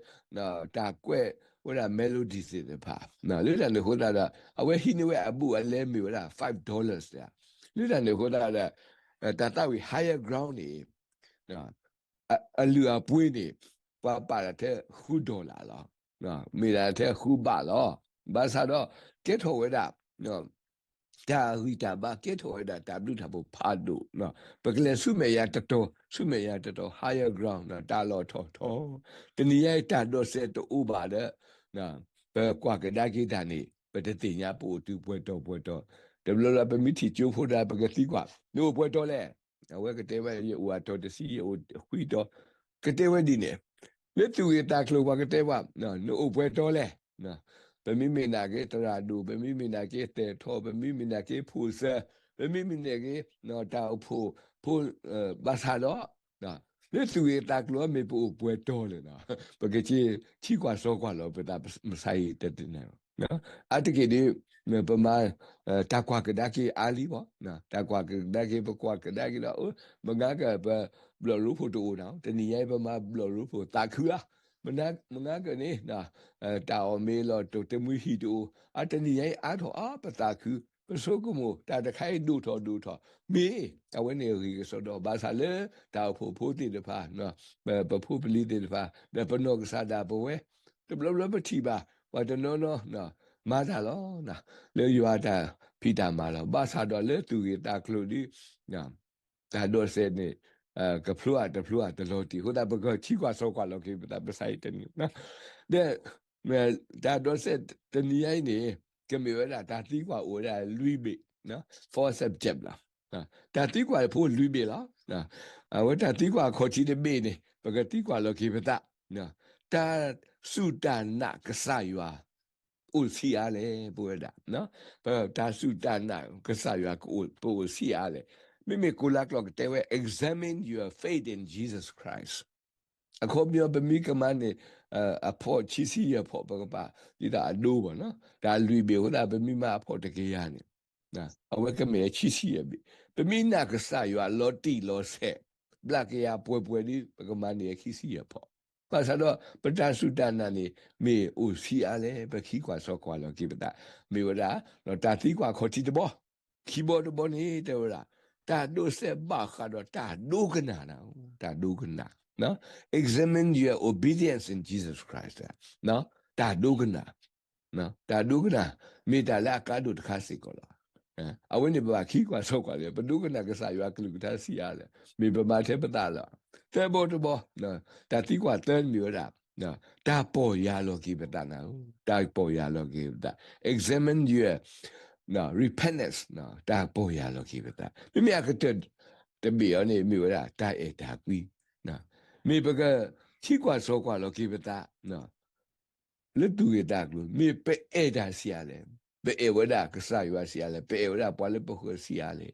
တၢ်ကွဲး အိၣ်ဝဲဒၣ် melody သ့ၣ်တဖၣ်, လၢတၢ်န့ၣ်အဃိသတးဒီး အဝဲဟံးန့ၢ်ဝဲအဘူးအလဲမ့ၢ်ဝဲဒၣ် five dollars လၢတၢ်န့ၣ်အဃိသတးဒီး တၢ်သးဝံၣ် higher ground န့ၣ် အလုၢ်အပှ့ၤန့ၣ် ပှၤပာ်ဒၣ်ထဲဃု dollar လီၤ. မ့ၢ်ဒၣ်ထဲဃုဘးလီၤ. ဘၣ်ဆၣ်ဒီး ကဲထီၣ်ဝဲဒၣ် တၢ်ဂံၢ်တၢ်ဘါ ကဲထီၣ်ဝဲဒၣ်တၢ်ဘျုးတၢ်ဖှိၣ်ဖးဒိၣ်, ပကလဲၤဆူမဲာ်ညါတတီၤ, ဆူမဲာ်ညါတတီၤ higher ground တၢ်လီၢ်ထီၣ်ထီ, တနံၤညါအံၤတၢ်ဒိးစဲးတအိၣ်ဘၣ်ဒီး ပကွၢ်ကဒါက့ၤတၢ်န့ၣ် ပတသ့ၣ်ညါ ပအိၣ်တုၤပှဲၤတီၤပှဲၤတီၤ, တဘျီဘျီပမ့ၢ်ထံၣ်ကၠိဖိတၢ် ပကသံကွၢ် နအိၣ်ပှဲၤတီၤလဲၣ်. အဝဲကတဲဝဲ ယအိၣ်အတီၤတဆံ, ယအိၣ်ဃုတီၤ, ကတဲဝဲဒ်န့ၣ်, လၢသူၣ်ဂ့ၤသးကျိၤပှၤကတဲဝဲ နအိၣ်ပှဲၤတီၤလဲၣ်. ပမ့မ့ၢ်နာ်က့သရၣ်ဒိၣ်, ပမ့မ့ၢ်နာ်က့သဲးထီၣ်, ပမ့မ့ၢ်နာ်က့ဖိၣ်စၢၤ, ပမ့မ့ၢ်နာ်က့ တၢ်အိၣ်ဖှိၣ်ဖိ ဘၣ်ဆၣ်ဒီး လၢသူၣ်ဂ့ၤသးကျိၤမ့ၢ်ပအိၣ်ပှဲၤတီၤလဲၣ်, ပကထံၣ်ကွၢ်စီကွၢ်လီၤပသး မဆါအံၤတနံၤ, အါတက့ၢ်ဒီး ပမၤ တၢ်ကွၢ်ကဒါက့ၤအါလံဘၣ်, တၢ်ကွၢ်ကဒါက့ၤ ပကွၢ်ကဒါက့ၤဒီး မုၢ်ဂၤက ပဘျီၣ်ရိဖှိၣ်တအိၣ်နီၤ, တနံၤညါအံၤ ပမၤဘျီၣ်ရိဖှိၣ်သးခုဧါ, မုၢ်ဂၤကန့ၣ် တၢ်အီၣ်မ့ၤလီၤတိၢ်တမှံဟံၣ်တအိၣ်, အတနံၤညါအံၤအါထီၣ်အါ ပသးခု, ပဆိကမိၣ် တၢ်တခါအံၤဒိၣ်ထီၣ်ဒိၣ်ထီၣ်, မ့ၢ် အဝဲန့ၣ်ဂ့ၤကစီဒီ ဘၣ်ဆၣ်လၢ တၢ်အိၣ်ဖှိၣ်ဖိသ့ၣ်တဖၣ် ပဖိပလံၤသ့ၣ်တဖၣ် ဒီးပနီၢ်ကစၢ်ဒၣ်ပဝဲ တဘျီဘျီပထံၣ်ဘၣ် ပှၤတနီၤနီၤ မၤတၢ်လီၤ, လၢယွၤတၢ်ဖံးတၢ်မၤလီၤ. ဘၣ်ဆၣ်ဒီးလၢသူၣ်ဂ့ၤသးကျိၤဒီး တၢ်ဒိးစဲးန့ၣ် ကဖျိအတဖျိအတလီၤတံၢ်အဃိသတး ပကထံၣ်ကွၢ်စီကွၢ်လီၤက့ၤပသး ပဆါအံၤတနံၤ, ဒီး တၢ်ဒိးစဲးတနံၤညါအံၤန့ၣ် ကမ့ၢ်ဝဲဒၣ် တၢ်သံကွၢ်အိၣ်ဝဲဒၣ် လွံၢ်ဘ့ၣ်, four subject လီၤ. တၢ်သံကွၢ်ဖိလွံၢ်ဘ့ၣ်လီၤ. အဝဲတၢ်သံကွၢ်အခီၣ်ထံးတဘ့ၣ်န့ၣ် ပကသံကွၢ်လီၤက့ၤပသး, တၢ်စူၢ်တၢ်နာ်ကစၢ်ယွၤ အိၣ်ဆံးအါလဲၣ် ပဝဲဒၣ်, ပတၢ်စူၢ်တၢ်နာ်ကစၢ်ယွၤ ပအိၣ်ဆံးအါလဲၣ်. မ့မ့ၢ်ကိၤလၤကျိာ်ကတဲဝဲ examine your faith in Jesus Christ. အခီပညီ ပမ့ၢ်ကမၤန့ၢ် အဖီၣ်ခံဆံယဲၢ်ဖီၣ် ပကပာ်ဒ်သိးအဒိဘၣ်နီၤ, တၢ်လွံၢ်ဘ့ၣ်အဃိသတး ပမ့ၢ်မၤအဖီၣ်တကယၤန့ၣ် အဝဲကမ့ၢ်ခံဆံယဲၢ်ဘ့ၣ်, ပမ့ၢ်နာ်ကစၢ်ယွၤလီၤတံၢ်လီၤဆဲး ဘျးကယၤပှဲၤပှဲၤဒီး ပကမၤန့ၢ်ခံဆံယဲၢ်ဖီၣ်, ဘၣ်ဆၣ်ဒီး ပတၢ်စူၢ်တၢ်နာ်န့ၣ် မ့ၢ်အိၣ်ဆံးအါလဲၣ် ပကသံကွၢ်စီကွၢ်လီၤက့ၤပသး, မ့ၢ်ဝဲဒၣ် တၢ်သံကွၢ်အခီၣ်ထံးတဘီ, ခံဘီတဘီန့ၣ် တဲဝဲဒၣ် တၢ်ဒိးစဲးဘၣ်ဃးဒီးတၢ်ဒိကနၣ်, တၢ်ဒိကနၣ်, examine your obedience in Jesus Christ, တၢ်ဒိကနၣ်, တၢ်ဒိကနၣ် မ့ၢ်တၢ်လၢအကါဒိၣ်တခါစ့ၢ်ကီးလီၤ. အဝဲန့ၣ်ပဘၣ်သံကွၢ်စီကွၢ်လီၤ, ပဒိကနၣ်ကစၢ်ယွၤကလုၢ်ကထါဆံးအါလဲၣ်, မ့ၢ်ပမၤထဲပသးလီၤ. သၢဘီတဘီ, တၢ်သံကွၢ်သၢန့ၣ်မ့ၢ်ဝဲဒၣ် တၢ်ပီၢ်ယၢ်လီၤက့ၤပသးနၤ, တၢ်ပီၢ်ယၢ်လီၤက့ၤပသး, examine your repentance, တၢ်ပီၢ်ယၢ်လီၤက့ၤပသး, မ့မ့ၢ်အကတၢၢ်တဘ့ၣ်အံၤန့ၣ် မ့ၢ်ဝဲဒၣ် တၢ်အဲၣ်တၢ်ကွံ, မ့ၢ်ပကသံကွၢ်စီကွၢ်လီၤက့ၤပသး လၢသူၣ်ဂ့ၤသးကျိၤ မ့ၢ်ပအဲၣ်တၢ်ဆံးအါလဲၣ်, ပအဲၣ်ဝဲဒၣ်ကစၢ်ယွၤဆံးအါလဲၣ်, ပအဲၣ်ဝဲဒၣ်ပှၤလၢပဃၢၤဆံးအါလဲၣ်,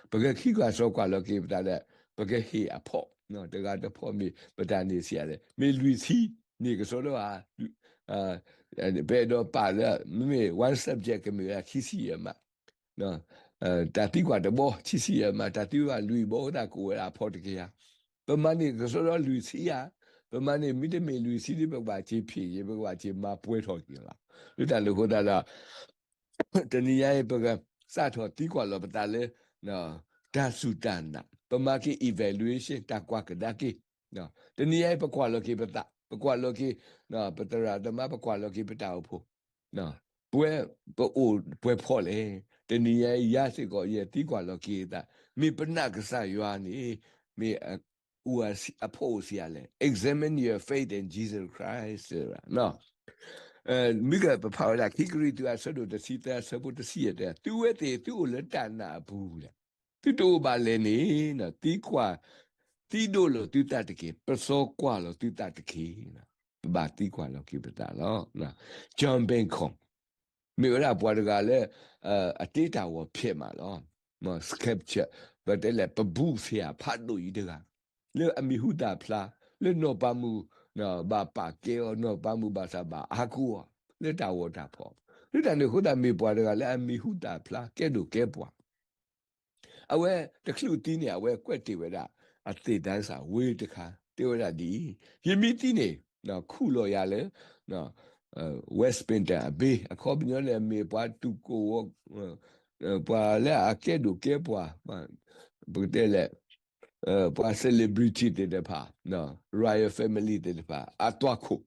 ပကသံကွၢ်စီကွၢ်လီၤက့ၤပသးဒီး ပကဟ့ၣ်အဖီၣ်, တဂၤတဖီၣ်မ့ၢ်ပတၢ်န့ၢ်ဆံးအါလဲၣ်, မ့ၢ်လွံၢ်ဆံ န့ၢ်ကစီဒီဧါ, ပအဲၣ်ဒိးပာ်လၢ မ့မ့ၢ် one subject ကမ့ၢ်ဝဲဒၣ်ခံဆံယဲၢ်မး တၢ်သံကွၢ်တဘီ ခံဆံယဲၢ်မး, တၢ်သံကွၢ်လွံၢ်ဘီအဃိသတး ကအိၣ်ဝဲဒၣ်အဖီၣ်တကယၤ, ပမၤန့ၢ်ကစီဒီလွံၢ်ဆံဧါ, ပမၤန့ၢ်မ့တမ့ၢ်လွံၢ်ဆံဒီး ပကဘၣ်စ့ဖံးက့ၤ, ပကဘၣ်စ့မၤပှဲၤထီၣ်က့ၤလီၤ. လၢတၢ်န့ၣ်အဃိသတးဒီး တနံၤညါအံၤ ပကစးထီၣ်သံကွၢ်လီၤပသးလၢ တၢ်စူၢ်တၢ်နာ်, ပမၤက့ၤ evaluation တၢ်ကွၢ်ကဒါက့ၤ တနံၤညါအံၤ ပကွၢ်လီၤက့ၤပသး, ပကွၢ်လီၤက့ၤ ပသရၣ်သမါ, ပကွၢ်လီၤက့ၤပတၢ်အိၣ်ဖှိၣ်, ပဝဲပအိၣ်ပှဲၤဖီၣ်လဲၣ်. တနံၤညါအံၤ ယၤစ့ၢ်ကီး ယသံကွၢ်လီၤက့ၤသး, မ့ၢ်ပနာ်ကစၢ်ယွၤန့ၣ် မ့ၢ်အဖီၣ်အိၣ်ဆံးအါလဲၣ်. Examine your faith in Jesus Christ မ့ၢ်ကပဖးဝဲဒၣ် ခံကရံၣ်သူး အဆၢဒိၣ်တဆံသၢ အဆၢဖိတဆံယဲၢ်တဲ, သုဝဲသ့ၣ် သုအိၣ်လၢတၢ်နာ်အပူၤလဲၣ်. သုတအိၣ်ဘၣ်လဲၣ်န့ၣ် သံကွၢ်, သံဒိၣ်လီၤသုသးတက့ၢ်, ပစီကွၢ်လီၤသုသးတက့ၢ်. ပဘၣ်သံကွၢ်လီၤက့ၤပသးလီၤ. John Bennett မ့ၢ်ဝဲဒၣ်ပှၤတဂၤလၢ အတ့တၢ်ဂီၤဖျဲးမးလီၤ. Scripture ပတဲလဲၣ် ပဘူးဆရာဖးဒိၣ်အံၤတဂၤ လၢအမံၤဟူသၣ်ဖျါ, လၢနီၢ်ပၤမုၣ် ဘၣ်ပာ်ကဲအီၤ, နီၢ်ပၤမုၣ်ဘၣ်ဆၣ်ဘၣ်အါကူအီၤ လၢတၢ်ဂီၤတၢ်ဖီၣ်. လၢတၢ်န့ၣ်အဃိသတး မ့ၢ်ပှၤတဂၤလၢအမံၤဟူသၣ်ဖျါ ကဲဒိၣ်ကဲပှၢ် အဝဲတချုးသံန့ၣ် အဝဲကွဲးတ့ၢ်ဝဲဒၣ် အသ့ၣ်တၢ်စၢ်ဝ့တခါ တဲဝဲဒၣ်ဒ်အံၤ, ယမ့ၢ်သံန့ၣ် ခူၣ်လီၤယၤလၢ Westminster အဘ့ၣ် အခီပညီန့ၣ် မ့ၢ်ပှၤတူၢ်ကိၢ်ဝီ ပှၤလၢအကဲဒိၣ်ကဲပှၤ ပကတဲလဲၣ် ပှၤ celebrity သ့ၣ်တဖၣ် royal family သ့ၣ်တဖၣ် အသွၣ်ခိၣ်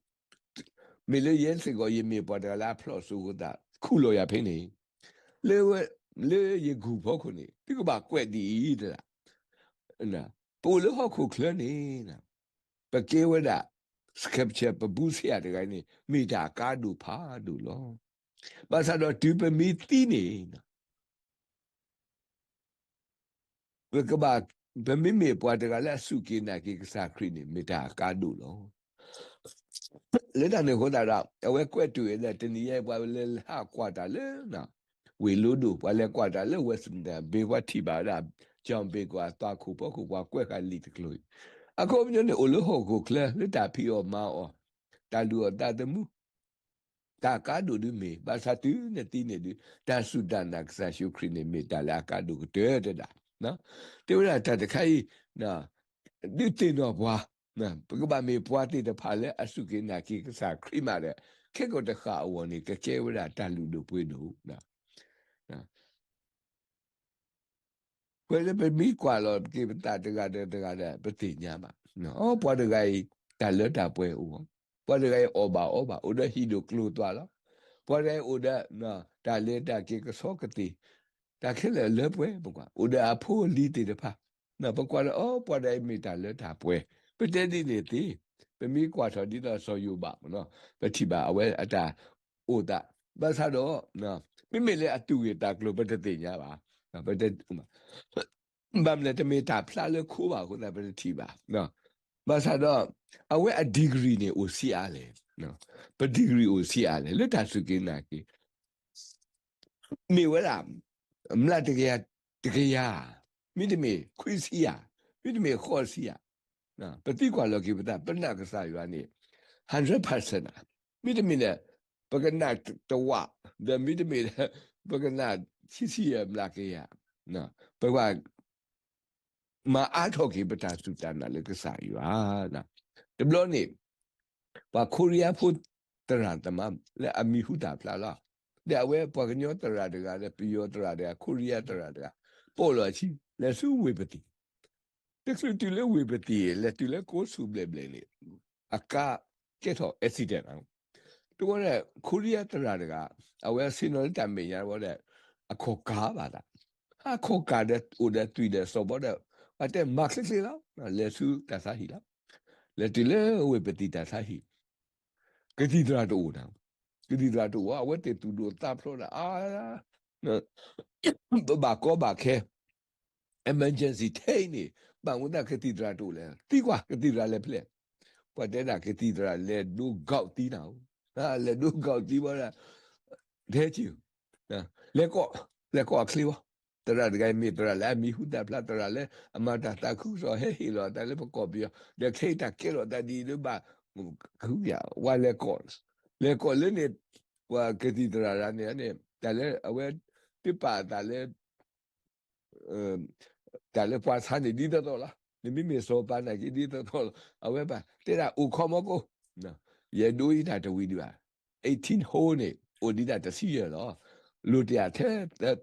မ့ၢ်လၢယဲစ့ၢ်ကီး ယမ့ၢ်ပှၤတဂၤလၢအဖျိးစိဃိသး ခူၣ်လီၤယၤဖဲန့ၣ် လၢ လၢယဂုၢ်ဖီခိၣ်န့ၣ် သုကဘၣ်ကွဲးဒ်အံၤတဒၣ် ပအိၣ်လၢဟီၣ်ခိၣ်ချၢန့ၣ် ပကဲဝဲဒၣ် scripture ပဘူးဆံးအါတဂၤန့ၣ် မ့ၢ်တၢ်အကါဒိၣ်ဖးဒိၣ်လီၤ. ဘၣ်ဆၣ်ဒီးတုၤပမ့ၢ်သံန့ၣ် ပကဘၣ် ပမ့မ့ၢ်ပှၤတဂၤလၢအစူၢ်က့ၤနာ်က့ၤကစၢ်ခရံာ်န့ၣ် မ့ၢ်တၢ်အကါဒိၣ်လီၤ. လၢတၢ်န့ၣ်အဃိသတးဒီး အဝဲကွဲးတုၤလၢတနံၤညါ ပှၤလၢဟးကွၢ်တၢ်လၢ ဝ့ၢ်လိဒိၣ် ပှၤလဲၤကွၢ်တၢ်လၢ Westminster ဘ့ၣ် ပှၤထံၣ်ဘၣ်ဝဲဒၣ် John Baker အသွၣ်ခိၣ်ဖီခိၣ် ပှၤကွဲးဃာ်လံာ်တကျိၤအံၤ အခီပညီန့ၣ် အိၣ်လၢဟီၣ်ခိၣ်ချၢ လၢတၢ်ဖံးအီၣ်မၤအီၣ် တၢ်လုၢ်အီၣ်သးသမူ တၢ်အကါဒိၣ်ဒုမ့ၢ် ဘၣ်ဆၣ်တုၤနသံန့ၣ်ဒု တၢ်စူၢ်တၢ်နာ်ကစၢ်ယ့ၣ်ၡူးခရံာ်န့ၣ် မ့ၢ်တၢ်လၢအကါဒိၣ်ကတၢၢ်တဒၣ်. တဲဝဲဒၣ်တၢ်တခါအံၤ ဒုးသ့ၣ်နီၣ်ပှၤ ပကဘၣ်မ့ၢ်ပှၤသ့ၣ်တဖၣ်လၢအစူၢ်က့ၤနာ်က့ၤကစၢ်ခရံာ်မးဒီး ခဲကိာ်တဃၣ်အဂီၢ်န့ၣ် ကကဲဝဲဒၣ်တၢ်လုၢ်ဒိၣ်ပှ့ၤဒိၣ် ပဝဲလၢပမ့ၢ်ကွၢ်လီၤက့ၤပသးတဂၤဒီးတဂၤဒီး ပသ့ၣ်ညါဘၣ်. ပှၤတဂၤအံၤ တၢ်လၢတၢ်ပှဲၤအိၣ်, ပှၤတဂၤအံၤအီၣ်ဘၣ်အီဘၣ်, အိၣ်ဒီးဟံၣ်ဒိၣ်ကျိၤသွါလီၤ. ပှၤတဂၤအံၤအိၣ်ဒီး တၢ်လဲၤတၢ်က့ၤကဆီကသံၣ်, တၢ်ခဲလၢာ်လၢပှဲၤပကွၢ်, အိၣ်ဒီးအဖိအလံၤသ့ၣ်တဖၣ်, ပကွၢ်ဒီး အီ ပှၤတဂၤအံၤမ့ၢ်တၢ်လၢတၢ်ပှဲၤ, ပတဲဒ်န့ၣ်သ့, ပမ့ၢ်ကွၢ်ထီၣ်ဒ်သိးစီၤယိၤဘးမ့ၢ်နီၤ, ပထံၣ်ဘၣ်အဝဲအတၢ်အိၣ်သး, ဘၣ်ဆၣ်ဒီး မ့မ့ၢ်လၢအသူၣ်ဂ့ၢ်သးကျိၤ ပတသ့ၣ်ညါဘၣ်. ဘၣ်မနုၤလဲၣ် တမ့ၢ်တၢ်ဖျါလၢခိဘၣ်အဃိသတး ပတထံၣ်ဘၣ်. ဘၣ်ဆၣ်ဒီး အဝဲအ degree န့ၣ်အိၣ်ဆံးအါလဲၣ်, ပ degree အိၣ်ဆံးအါလဲၣ် လၢတၢ်စူၢ်က့ၤနာ်က့ၤ မ့ၢ်ဝဲဒၣ် မျးတကယၤ, တကယၤ, မ့တမ့ၢ်ခွံဆံယၤ, မ့တမ့ၢ်ဃိးဆံယၤ, ပသံကွၢ်လီၤက့ၤပသး ပနာ်ကစၢ်ယွၤန့ၣ် hundred percent ဧါ, မ့တမ့ၢ်ဒီး ပကနာ်တဝာ်, ဒီးမ့တမ့ၢ်ဒီး ပကနာ်ဆံဆံယၤမျးကယၤ, ပကဘၣ် မၤအါထီၣ်က့ၤပတၢ်စူၢ်တၢ်နာ်လၢကစၢ်ယွၤ. တဘျီန့ၣ် ပှၤခိရံယါဖိသရၣ်သမါလၢအမံၤဟူသၣ်ဖျါလီၤ. ဒီးအဝဲပှၤကညီသရၣ်တဂၤဒီး ပယီၤသရၣ်တဂၤ ခိရံယါသရၣ်တဂၤ ပိာ်လီၤအခံ လဲၤဆူဝ့ၢ်ပသံၣ်, တချုးတုၤလၢဝ့ၢ်ပသံၣ် လဲၤတုၤလၢကိးဆူၣ်ဘျဲၣ်ဘျဲၣ်န့ၣ် အကါကဲထီၣ် accident တဝီဒီး ခိရံယါသရၣ်တဂၤ အဝဲဆ့ၣ်နီၤလၢတၢ်မဲာ်ညါတဝီဒီး အခီၣ်ကၢ်ဘၣ်သး, အခီၣ်ကၢ်ဒီးအိၣ်ဒီးသွံၣ်ဒီးစီၤဘီဒီး ပှၤတဲမၤချ့ချ့လီၤ, လဲၤဆူတၢ်ဆါဟံၣ်လီၤ. လဲၤတုၤလၢဝ့ၢ်ပသံၣ်တၢ်ဆါဟံၣ် ကသံၣ်သရၣ်တအိၣ်နၤ, ကသံၣ်သရၣ်တအိၣ် အဝဲသ့ၣ်သူၣ်ဒိၣ်သးဖျိးဒီး အါ ပဘၣ်ကီဘၣ်ခဲ emergency ထဲအံၤန့ၣ် ဘၣ်မနုၤသးကသံၣ်သရၣ်တအိၣ်လဲၣ်, သံကွၢ် ကသံၣ်သရၣ်လဲၤဖဲလဲၣ်, ပှၤတဲဒၣ်ကသံၣ်သရၣ်လဲၤဒိကီၢ်သံနၤဧိၤ, လဲၤဒိကီၢ်သံဘၣ်ဒီး ထဲက့ၤ လဲၤကိး လဲၤကိးအချ့ဝဲ, သရၣ်တဂၤအံၤမ့ၢ်သရၣ်လၢအမံၤဟူသၣ်ဖျါ သရၣ်လၢအမၤတၢ်သးခုကစီၣ် ဟဲဟ့ၣ်လီၤအသးလၢပကီၢ်ပယီၤ ဒီးခဲအံၤတၢ်ကဲထီၣ်သးဒ်အံၤဒီးဘၣ် ဝဲလဲၤကိး, လဲၤကိးလၢန့ၣ် ပှၤကသံၣ်သရၣ်တဂၤန့ၣ်န့ၣ် တၢ်လၢအဝဲ တပာ်အသးလၢ တၢ်လၢပှၤဆါန့ၣ်ဒ်သိးသိးလီၤ. နမ့မ့ၢ်စီၤပၤနာ်က့ဒ်သိးသိးလီၤ. အဝဲဘၣ်တဲဒၣ်အိၣ်ခီမီကိး, ယဒိအံၤတၢ်တဝံၤဒံးဘၣ်, eighteen hole န့ၣ် အိၣ်ဒံးတၢ်တဆံယဲၢ်လီၤ. လိၣ်တ့ၢ်ထဲ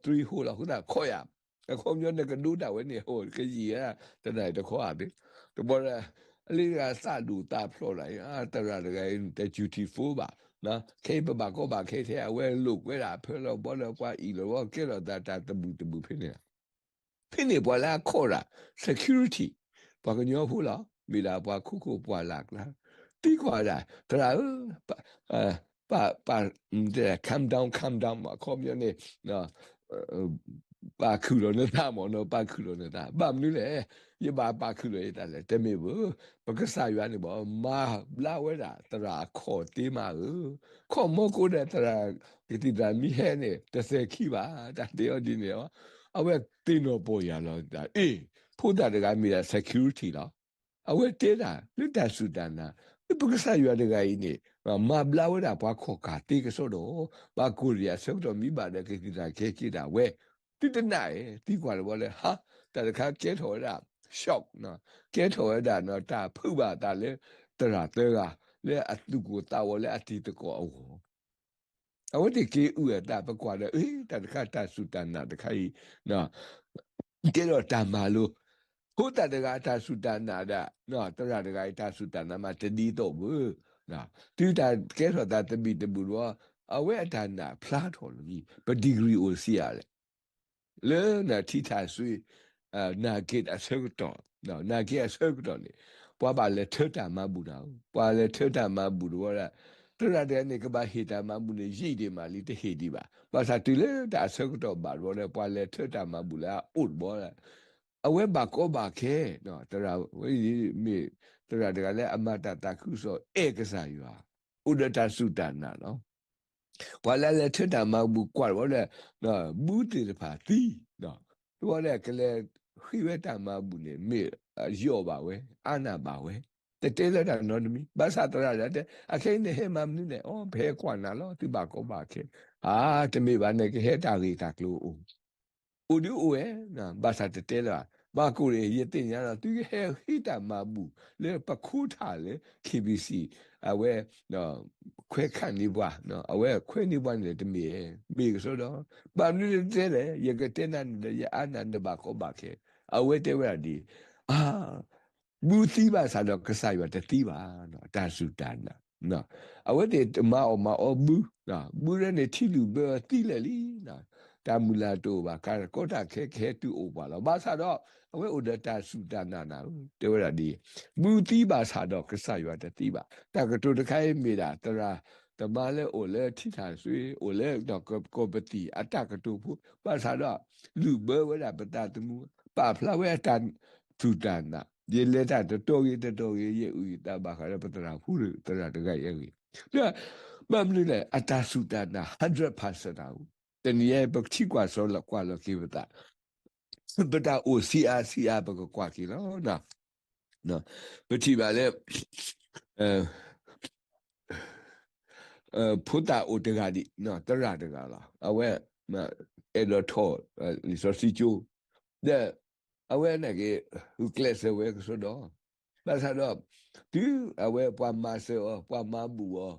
three hole လီၤ. အဃိသတးခီယၤ, အခီပညီနကဒိတၢ်ဝဲန့ၣ် ဟိၣ်ကယံာ်ဝဲဒၣ် တနၣ်ရံၣ်တခီဧါသ့, တဘျီဒီး အလံတဂၤသးဒိၣ်သးဖျိးလီၤ, သရၣ်တဂၤအံၤ တ dutiful ဘၣ်, ခဲအံၤပဘၣ်ကီဘၣ်ခဲထဲ အဝဲလိာ်ကွဲဒၣ်အဖၢလီၤဘီဒီး ပှၤအံၣ်လီၤဘီကဲထီၣ်သးတၢ်တဘူၣ်တဘူၣ်ဖဲန့ၣ်လီၤ. ဖဲန့ၣ်ပှၤလၢအခီၣ်တၢ် security ပှၤကညီဖိလီၤ, မ့ၢ်ဒၣ်ပှၤခိခိၣ်ပှၢ်လၢ်ကျါ သံကွၢ်ဒၣ် သရၣ်ဧၢ, ပ ပ calm down, calm down အခီပညီန့ၣ် ပာ်ခုၣ်လီၤနသးမ့ၢ်နီၤ, ပာ်ခုၣ်လီၤနသး ဘၣ်မနုၤလဲၣ်, ယဘၣ်ပာ်ခုၣ်လီၤယသးလဲၣ်, တမ့ၢ်ဘၣ်, ပကစၢ်ယွၤန့ၣ်ဘၣ် မၤဘျါဝဲဒၣ်သရၣ်အခီၣ်သ့မးဧၢ, ခီၣ်မီကိးဒီးသရၣ်ကသံၣ်သရၣ်မ့ၢ်ဟဲန့ၣ် တစဲၤခံဘၣ်, တၢ်တဲအီၤဒ်န့ၣ်လီၤ. အဝဲသ့ၣ်နီၣ်ပီၢ်ယၢ်လီၤသး အ့ၣ် ဖိသၣ်တဂၤမ့ၢ်ဒၣ် security လီၤ. အဝဲတဲဒၣ်လၢတၢ်စူၢ်တၢ်နာ် လၢပကစၢ်ယွၤတဂၤအံၤန့ၣ် မၤဘျါဝဲဒၣ်ပှၤခီၣ်ကၢ်သ့ကစီဒီး ပှၤကိၢ်ရံၣ်အဆၢကတီၢ်မ့ၢ်ဘၣ်ဒီး ကသံၣ်သရၣ်ကဲက့ၤဒၣ်ဝဲ, သုတနာ်ဧါ, သံကွၢ်လီၤဘီလၢ ဟါ, တၢ်တခါကဲထီၣ်ဝဲဒၣ် shock ကဲထီၣ်ဝဲဒၣ်နီၤ တၢ်ဖုးဘၣ်အသးလၢ သရၣ်သၢဂၤ လၢအသူၣ်ကိၢ်သးဂီၤလၢအတံၤသကိးအဂီၢ် အဝဲသ့ၣ်က့ၤအုၣ်အသး ပကွၢ်ဒီး အ့ တၢ်တခါတၢ်စူၢ်တၢ်နာ်တခါအံၤ ကဲထီၣ်တၢ်မၤလိ, ဖိသၣ်တဂၤအတၢ်စူၢ်တၢ်နာ်ဒီး သရၣ်တဂၤအတၢ်စူၢ်တၢ်နာ်မးတဒ်သိးဘၣ်, တုၤတၢ်ကဲထီၣ်သးသဘံၣ်သဘုၣ်ဒီး အဝဲအတၢ်နာ်ဖျါထီၣ်လီၤ. ပ degree အိၣ်ဆံးအါလဲၣ် လၢနထံထၣ်စွ့ နာ်က့အဆၢကတီၢ်, နာ်က့အဆၢကတီၢ်န့ၣ် ပှၤဘၣ်လဲၤထၢတၢ်မၤဘူၣ်နၤဧၢ, ပှၤလဲၤထၢတၢ်မၤဘူၣ်တဘျီဒီး သရၣ်တဂၤန့ၣ် ကဘၣ်ဟ့ၣ်တၢ်မၤဘူၣ်န့ၣ် ယံာ်ဒံးမးလံ တဟ့ၣ်ဒံးဘၣ်. ဘၣ်ဆၣ်တုၤလၢတၢ်အဆၢကတီၢ်ဘၣ်တဘျီဒီး ပှၤလဲၤထၢတၢ်မၤဘူၣ်လၢအအိၣ်တဘျီဒီး အဝဲဘၣ်ကီဘၣ်ခဲ, သရၣ်ဝဲအံၤမ့ၢ်သရၣ်တဂၤလၢအမၤတၢ်သးခုကစီၣ် အဲၣ်ကစၢ်ယွၤ, အိၣ်ဒီးတၢ်စူၢ်တၢ်နာ်လီၤ. ပှၤလၢအလဲၤထၢတၢ်မၤဘူၣ်ကွၢ်တဘျီဒီး ဘူၣ်သ့ၣ်တဖၣ်သံ, တဘျီဒီးကလဲၤဃ့ဝဲတၢ်မၤဘူၣ်န့ၣ် မ့ၢ်ယိာ်ဘၣ်ဝဲ, အါနၢ်ဘၣ်ဝဲ, တတဲလၢတၢ်နီတမံၤ. ဘၣ်ဆၣ်သရၣ်ဒီးတဲ အခဲအံၤနဟဲမၤမနုၤလဲၣ်. အိ ပဟဲကွၢ်နၤလီၤ, သုဘၣ်ကီဘၣ်ခဲ. အါ တမ့ၢ်ဘၣ်န့ၣ် ကဟဲတၢ်ဂ့ၢ်တၢ်ကျိၤအိၣ် အိၣ်ဒုးအိၣ်ဝဲ, ဘၣ်ဆၣ်တတဲလၢၤဘၣ်. ဘၣ်ကိၣ်န့ၣ် ယသ့ၣ်ညါလီၤ သုကဟဲဃ့တၢ်မၤဘူၣ်လၢပခိးထၣ်လၢ KBC အဝဲ ခွဲးခန့်န့ၢ်ပှၤ, အဝဲခွဲးန့ၢ်ပှၤန့ၣ်တမ့ၢ်, မ့ၢ်ကစီဒီ, ဘၣ်မနုၤလဲၣ်တတဲလဲၣ်, ယကတဲနၤန့ၣ်ဒီး ယအါနၢ်နဘၣ်ကီဘၣ်ခဲ. အဝဲတဲဝဲဒၣ်ဒ်အံၤ, ဘူၣ်သံဘၣ်ဆၣ်ဒီးကစၢ်ယွၤတသံဘၣ်, တၢ်စူၢ်တၢ်နာ် အဝဲသ့ၣ်မၤအီၣ်မၤအီဘူၣ်, ဘူၣ်ဒၣ်န့ၣ်ထံလုၢ်ဘၢအီၤသံလၢာ်လံ, တၢ်မုၢ်လၢ်တအိၣ်ဘၣ် ကီတၢ်ခဲကဟဲတုၤအိၣ်ပှၤလီၤ. ဘၣ်ဆၣ်ဒီး အဝဲအိၣ်ဒီးတၢ်စူၢ်တၢ်နာ်နၤဧၢ, တဲဝဲဒၣ်ဒ်အံၤ, ဘူၣ်သံဘၣ်ဆၣ်ဒီးကစၢ်ယွၤတသံဘၣ်. တၢ်ကတိၤတခါအံၤမ့ၢ်ဒၣ် သရၣ်သမါလၢအိၣ်လၢထံထၣ်စွ့ အိၣ်လၢကီၢ်ပသံၣ်အတၢ်ကတိၤဖိ ဘၣ်ဆၣ်ဒီး လုၢ်ဘၢဝဲဒၣ်ပသးသမူ ပာ်ဖျါဝဲအတၢ်စူၢ်တၢ်နာ်, ယလဲၤတၢ်တတီၤဂ့ၤတတီၤဂ့ၤ ယအုၣ်ယသးဘၣ်ဃးဒီးပသရၣ်ဖိ သရၣ်တဂၤအံၤအဂ့ၢ်, ဒီး ဘၣ်မနုၤလဲၣ် အတၢ်စူၢ်တၢ်နာ် hundred percent နၤဧၢ, တနံၤအံၤ ပထံကွၢ်စီကွၢ်လီၤက့ၤပသး, ပတၢ်အိၣ်ဆံးအါဆံးအါ ပကကွၢ်က့ၤလီၤ. ပထံၣ်ဘၣ်လၢ ဖိသၣ်အိၣ်တဂၤဒံး သရၣ်တဂၤလီၤ. အဝဲ အဲၣ်ဒိးထီၣ် လံာ်စီဆှံကၠိ, ဒီး အဝဲန့ၣ်က့ၤ ဂုာ်ကျဲးစၢးဝဲကစီဒီ, ဘၣ်ဆၣ်ဒီး တုၤအဝဲပှၤမၤစၢၤအီၤ ပှၤမၤဘူၣ်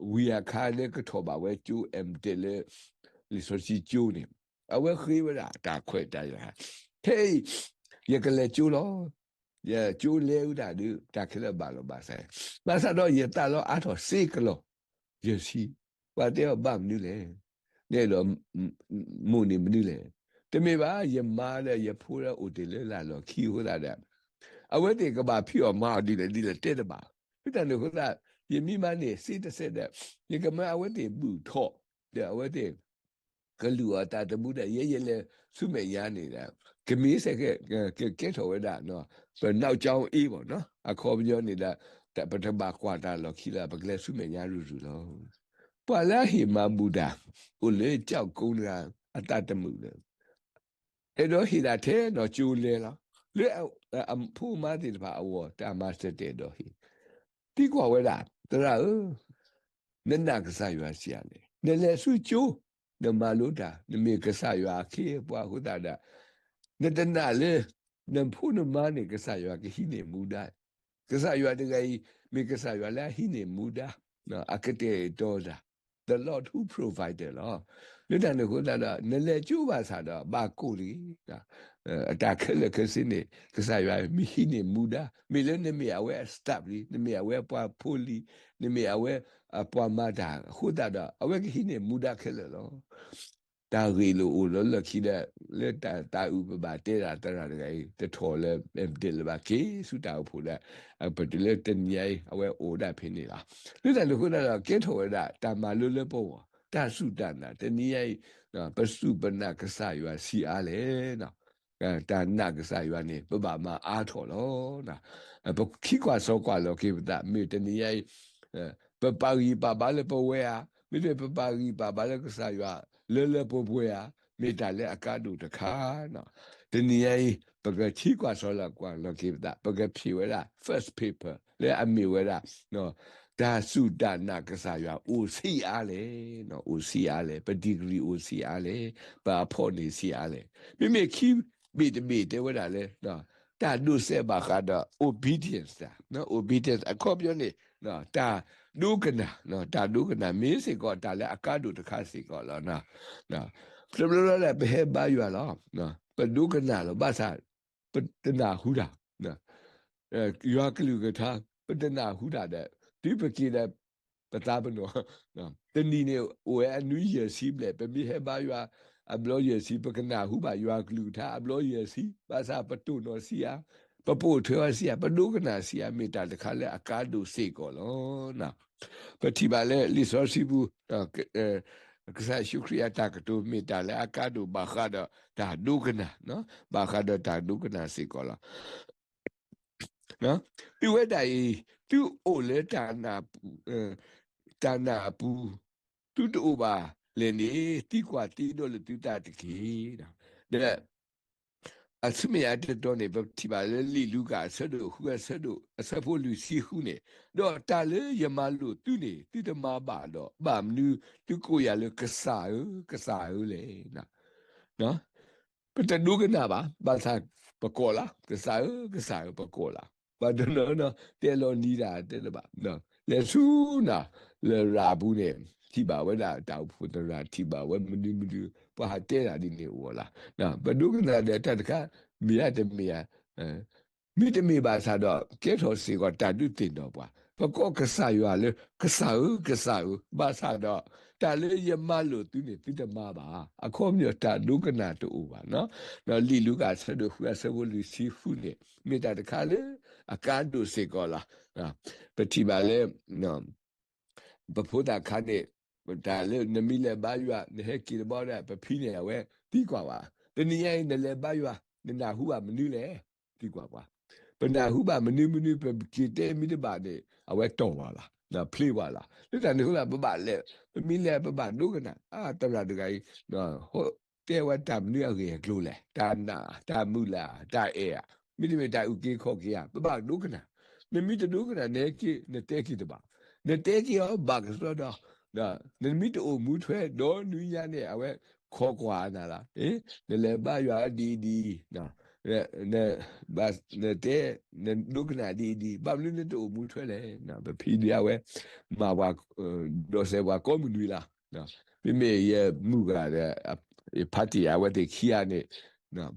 အီၤ ဝံၤအခါလၢကထီၣ်ဘၣ်ဝဲကၠိ အဲၣ်တဲး လၢ လံာ်စီဆှံကၠိန့ၣ်, အဝဲဃ့ဝဲဒၣ်တၢ်ခွဲးတၢ်ယာ်, ခဲအံၤ ယကလဲၤကၠိလီၤ. ယကၠိလဲၤဝဲဒၣ်ဒီး တၢ်ခဲလၢာ်ဘၣ်လီၤဘၣ်စး, ဘၣ်ဆၣ်ဒီးယသးလီၤအါထီၣ်စ့ကလီၢ် ယဲၢ်ဆံ, ပှၤတဲအီၤဘၣ်မနုၤလဲၣ်, နအဲၣ်ဒိး မိၣ်န့ၢ်မနုၤလဲၣ်. တမ့ၢ်ဘၣ် ယမါဒီးယဖိလၢအိၣ်တ့ၢ်လၢလာ်လီၢ်ခံအဃိသတးဒီး အဝဲသ့ၣ်ကဘၣ်ဖံးအီၣ်မၤအီၣ်ဒ်လဲၣ်ဒ်လဲၣ်တဲတဘၣ်. လၢတၢ်န့ၣ်အဃိသတး ယမ့ၢ်မၤန့ၢ်စ့တစဲးဒီး ယကမၤအဝဲသ့ၣ်ဘူၣ်ထီၣ်, ဒီးအဝဲသ့ၣ် ကလုၢ်အီၣ်သးသမူဒီး ယဲယလဲၤဆူမဲာ်ညါန့ၣ်ဒီး ကမ့ၢ်စ့ၢ်ကီး ကကဲထီၣ်ဝဲဒၣ် ပနီၢ်ကၠီအ့ဘၣ်နီၤ အခီပညီန့ၣ်ဒီး ပတဘၣ်ကွၢ်တၢ်လီၢ်ခံလၢ ပကလဲၤဆူမဲာ်ညါရုၢ်ရုၢ်လီၤ. ပှၤလၢအဟ့ၣ်မၤဘူၣ်တၢ် အိၣ်လၢကၠီၣ်ကိတဂၤ အသးတမုာ်လၢ အဲၣ်ဒိးဟ့ၣ်ဒၣ်ထဲနီၢ်ကၠိလဲၤလီၤ. လၢအဖိအမါသ့ၣ်တဖၣ်အဂီၢ် တၢ်မၤစၢၤတအဲၣ်ဒိးဟ့ၣ်, သံကွၢ်ဝဲဒၣ် သရၣ်ဧၢ, နနာ်ကစၢ်ယွၤဆံးအါလဲၣ်. နလဲၤဆူကၠိ နမၤလိတၢ် နမ့ၢ်ကစၢ်ယွၤအခ့အပှၤအဃိသတးဒီး နတနာ်လၢ နဖိနမါန့ၣ် ကစၢ်ယွၤကဟံးန့ၢ်မူဒါ, ကစၢ်ယွၤတဂၤအံၤ မ့ၢ်ကစၢ်ယွၤလၢအဟံးန့ၢ်မူဒါ အကတဲာ်ကတီၤတၢ် the Lord who provider လီၤ. လၢတၢ်န့ၣ်အဃိသတးဒီး နလဲၤကၠိဘၣ်ဆၣ်ဒီး ဘၣ်ကိၢ်လံ, အတၢ်ခဲလၢာ်ခဲဆ့န့ၣ် ကစၢ်ယွၤမ့ၢ်ဟံးန့ၢ်မူဒါ မ့ၢ်လၢနမ့ၢ်အဝဲအ staff လံ နမ့ၢ်အဝဲအပှၤဖိလံ နမ့ၢ်အဝဲအပှၤမၤတၢ်အဃိသတးဒီး အဝဲကဟံးန့ၢ်မူဒါခဲလၢာ်လီၤ. တၢ်ဂ့ၢ်လိာ်အိၣ်လီၤလၢခံဒီး လၢတၢ်သးအုးပဘၣ်တဲဒၣ်သရၣ်တဂၤအံၤ တထီၣ်လၢ အဲၣ်တဲး လၢၤဘၣ် က့ၤဆူတၢ်အိၣ်ဖှိၣ်ဒီး ပတုၤလၢတနံၤညါအံၤ အဝဲအိၣ်ဒၣ်ဖဲန့ၣ်လီၤ. လၢတၢ်န့ၣ်အဃိသတးဒီး ကဲထီၣ်ဝဲဒၣ် တၢ်မၤလိလၢပဂီၢ် တၢ်စူၢ်တၢ်နာ် တနံၤညါအံၤ ပစူၢ်ပနာ်ကစၢ်ယွၤဆံးအါလဲၣ်. တၢ်နာ်ကစၢ်ယွၤန့ၣ် ပဘၣ်မၤအါထီၣ်လီၤ. ပထံကွၢ်စီကွၢ်လီၤက့ၤပသး မ့ၢ်တနံၤညါအံၤ ပပာ်ဂံၢ်ပာ်ဘါလၢပဝဲဧါ, မ့တမ့ၢ်ပပာ်ဂံၢ်ပာ်ဘါလၢကစၢ်ယွၤ လၢလၢပှဲၤပှဲၤဧါ, မ့ၢ်တၢ်လၢအကါဒိၣ်တခါ တနံၤညါအံၤ ပကထံကွၢ်စီကွၢ်လီၤက့ၤပသး ပကဖံးဝဲဒၣ် first paper လၢအမ့ၢ်ဝဲဒၣ် တၢ်စူၢ်တၢ်နာ်ကစၢ်ယွၤအိၣ်ဆံးအါလဲၣ်, အိၣ်ဆံးအါလဲၣ်, ပ degree အိၣ်ဆံးအါလဲၣ်, ပအဖီၣ်န့ၢ်ဆံးအါလဲၣ်. မ့မ့ၢ်ခံဘ့ၣ်တဘ့ၣ်တဲဝဲဒၣ်လၢ တၢ်ဒိးစဲးဘၣ်ဃးဒီး obedience တၢ် obedience အခီပညီန့ၣ် တၢ်ဒိကနၣ်, တၢ်ဒိကနၣ်မ့ၢ်စ့ၢ်ကီးတၢ်လၢအကါဒိၣ်တခါစ့ၢ်ကီးလီၤ. တဘျီဘျီလၢပဟဲဘါယွၤလီၤ, ပဒိကနၣ်လီၤ, ဘၣ်ဆၣ် ပတနၢ်ဟူတၢ် ယွၤကလုၢ်ကထါ ပတနၢ်ဟူတၢ်ဒီး တုၤပက့ၤဒီး ပသးပ့ၤနီၣ်, တနံၤန့ၣ် အိၣ်ဝဲအနွံယဲၢ်ဆံဘျဲၣ်, ပမ့ၢ်ဟဲဘါယွၤအဘျီယဲၢ်ဆံ, ပကနၢ်ဟူဘၣ်ယွၤကလုၢ်ကထါအဘျီယဲၢ်ဆံ, ဘၣ်ဆၣ်ပတိၢ်နီၣ်ဆံးဧါ, ပပိာ်ထွဲအီၤဆံးဧါ, ပဒိကနၣ်ဆံးဧါ, မ့ၢ်တၢ်တခါလၢအကါဒိၣ်စ့ၢ်ကီးလီၤ. ပထံၣ်ဘၣ်လၢလံာ်စီဆှံပူၤ ကစၢ်ယ့ၣ်ၡူးခရံာ်အတၢ်ကတိၤမ့ၢ်တၢ်လၢအကါဒိၣ်ဘၣ်ဃးဒီးတၢ်ဒိကနၣ်, ဘၣ်ဃးဒီးတၢ်ဒိကနၣ်စ့ၢ်ကီးလီၤ. သုဝဲဒၣ်အံၤ သုအိၣ်လၢတၢ်နာ်အပူၤ, တၢ်နာ်အပူၤ, သုတအိၣ်ဘၣ်လဲၣ်န့ၣ် သံကွၢ်သံဒိးလၢသုသးတက့ၢ်. ဒီး အဆူမဲာ်ညါတတီၤန့ၣ် ပထံၣ်ဘၣ်လၢလံာ်လူၤကၣ်အဆၢဒိၣ်ဃု အဆၢဒိၣ် အဆၢဖိလွံၢ်ဆံဃုန့ၣ်, ဒီးတၢ်လၢယမၤလိာ်သုန့ၣ် သုတမၤဘၣ်ဒီး ဘၣ်မနုၤသုကိးယၤလၢကစၢ်ဧၢ, ကစၢ်ဧၢလဲၣ်. ပတဒိကနၣ်ဘၣ်, ဘၣ်ဆၣ်ပကိးလီၤ, ကစၢ်ဧၢ, ကစၢ်ဧၢ, ပကိးလီၤ. ပှၤတနီၤနီၤတဲလီၤနံၤတၢ်တဲတဘၣ်, လဲၤဆူနၤ လရာ်ပူၤန့ၣ် ထံၣ်ဘၣ်ဝဲဒၣ်တၢ်အိၣ်ဖှိၣ်သရၣ်, ထံၣ်ဘၣ်ဝဲမနုၤမနုၤ, ပှၤဟးတဲတၢ်ဒ်န့ၣ်အိၣ်လီၤ. ပဒိကနၣ်ဒီးတၢ်တခါ မ့ၢ်ဧါတမ့ၢ်ဧါ, မ့တမ့ၢ်ဘၣ်ဆၣ်ဒီး ကဲထီၣ်စ့ၢ်ကီးတၢ်ဒုးသ့ၣ်နီၣ်ပှၤ, ပကိးကစၢ်ယွၤလၢ ကစၢ်ဧၢ, ကစၢ်ဧၢ, ဘၣ်ဆၣ်ဒီး တၢ်လၢယမၤလိာ်သုန့ၣ် သုတမၤဘၣ်, အခီပညီတၢ်ဒိကနၣ်တအိၣ်ဘၣ်. လံာ်လူၤကၣ်အဆၢဒိၣ်ဃု အဆၢဖိလွံၢ်ဆံဃုန့ၣ် မ့ၢ်တၢ်တခါလၢအကါဒိၣ်စ့ၢ်ကီးလီၤ. ပထံၣ်ဘၣ်လၢ ပဖိသၣ်ခါန့ၣ် တၢ်လၢနမ့ၢ်လဲၤဘါယွၤ နဟဲက့ၤတဘျီဒီး ပဖံန့ၣ် အဝဲသံကွၢ်ဘၣ်, တနံၤညါအံၤ နလဲၤဘါယွၤ နနၢ်ဟူဘၣ်မနုၤလဲၣ်, သံကွၢ်ပှၤ, ပနၢ်ဟူဘၣ်မနုၤမနုၤ ပက့ၤတဲမ့ၢ်တဘၣ်န့ၣ် အဝဲတီၢ်ပှၤလီၤ, ဖျ့ပှၤလီၤ. လၢတၢ်န့ၣ်အဃိသတး ပဘၣ်လဲၤ, ပမ့ၢ်လဲၤပဘၣ်ဒိကနၣ်, အါ သရၣ်တဂၤအံၤ တဲဝဲတၢ်မနုၤအဂ့ၢ်အကျိၤလဲၣ်, တၢ်နာ် တၢ်မုၢ်လၢ် တၢ်အဲၣ်ဧါ, မ့တမ့ၢ်တၢ်အုၣ်က့ၤခီၣ်က့ၤဧါ, ပဘၣ်ဒိကနၣ်. နမ့ၢ်တဒိကနၣ် နဟဲက့ၤ နတဲက့ၤတဘၣ်, နတဲက့ၤအီၤဘၣ်ကစီဒီ, နမ့ၢ်တအိၣ်မူထွဲ ဒီးနွံညါန့ၣ် အဝဲခိးကွၢ်နၤလီၤ. နလဲၤဘါယွၤဒ်အံၤဒ်အံၤ, နတဲ နဒိကနၣ်ဒ်အံၤဒ်အံၤ, ဘၣ်မနုၤနတအိၣ်မူထွဲလဲၣ်. ပဖံဒုးအဝဲ မၤပှၤ ဒီးစဲးပှၤကိးမုၢ်နွံလီၤ. မ့မ့ၢ်ယမုၢ်ဂၤဒီး ယဖါတံၢ်အဝဲသ့ၣ်ခံဂၤန့ၣ်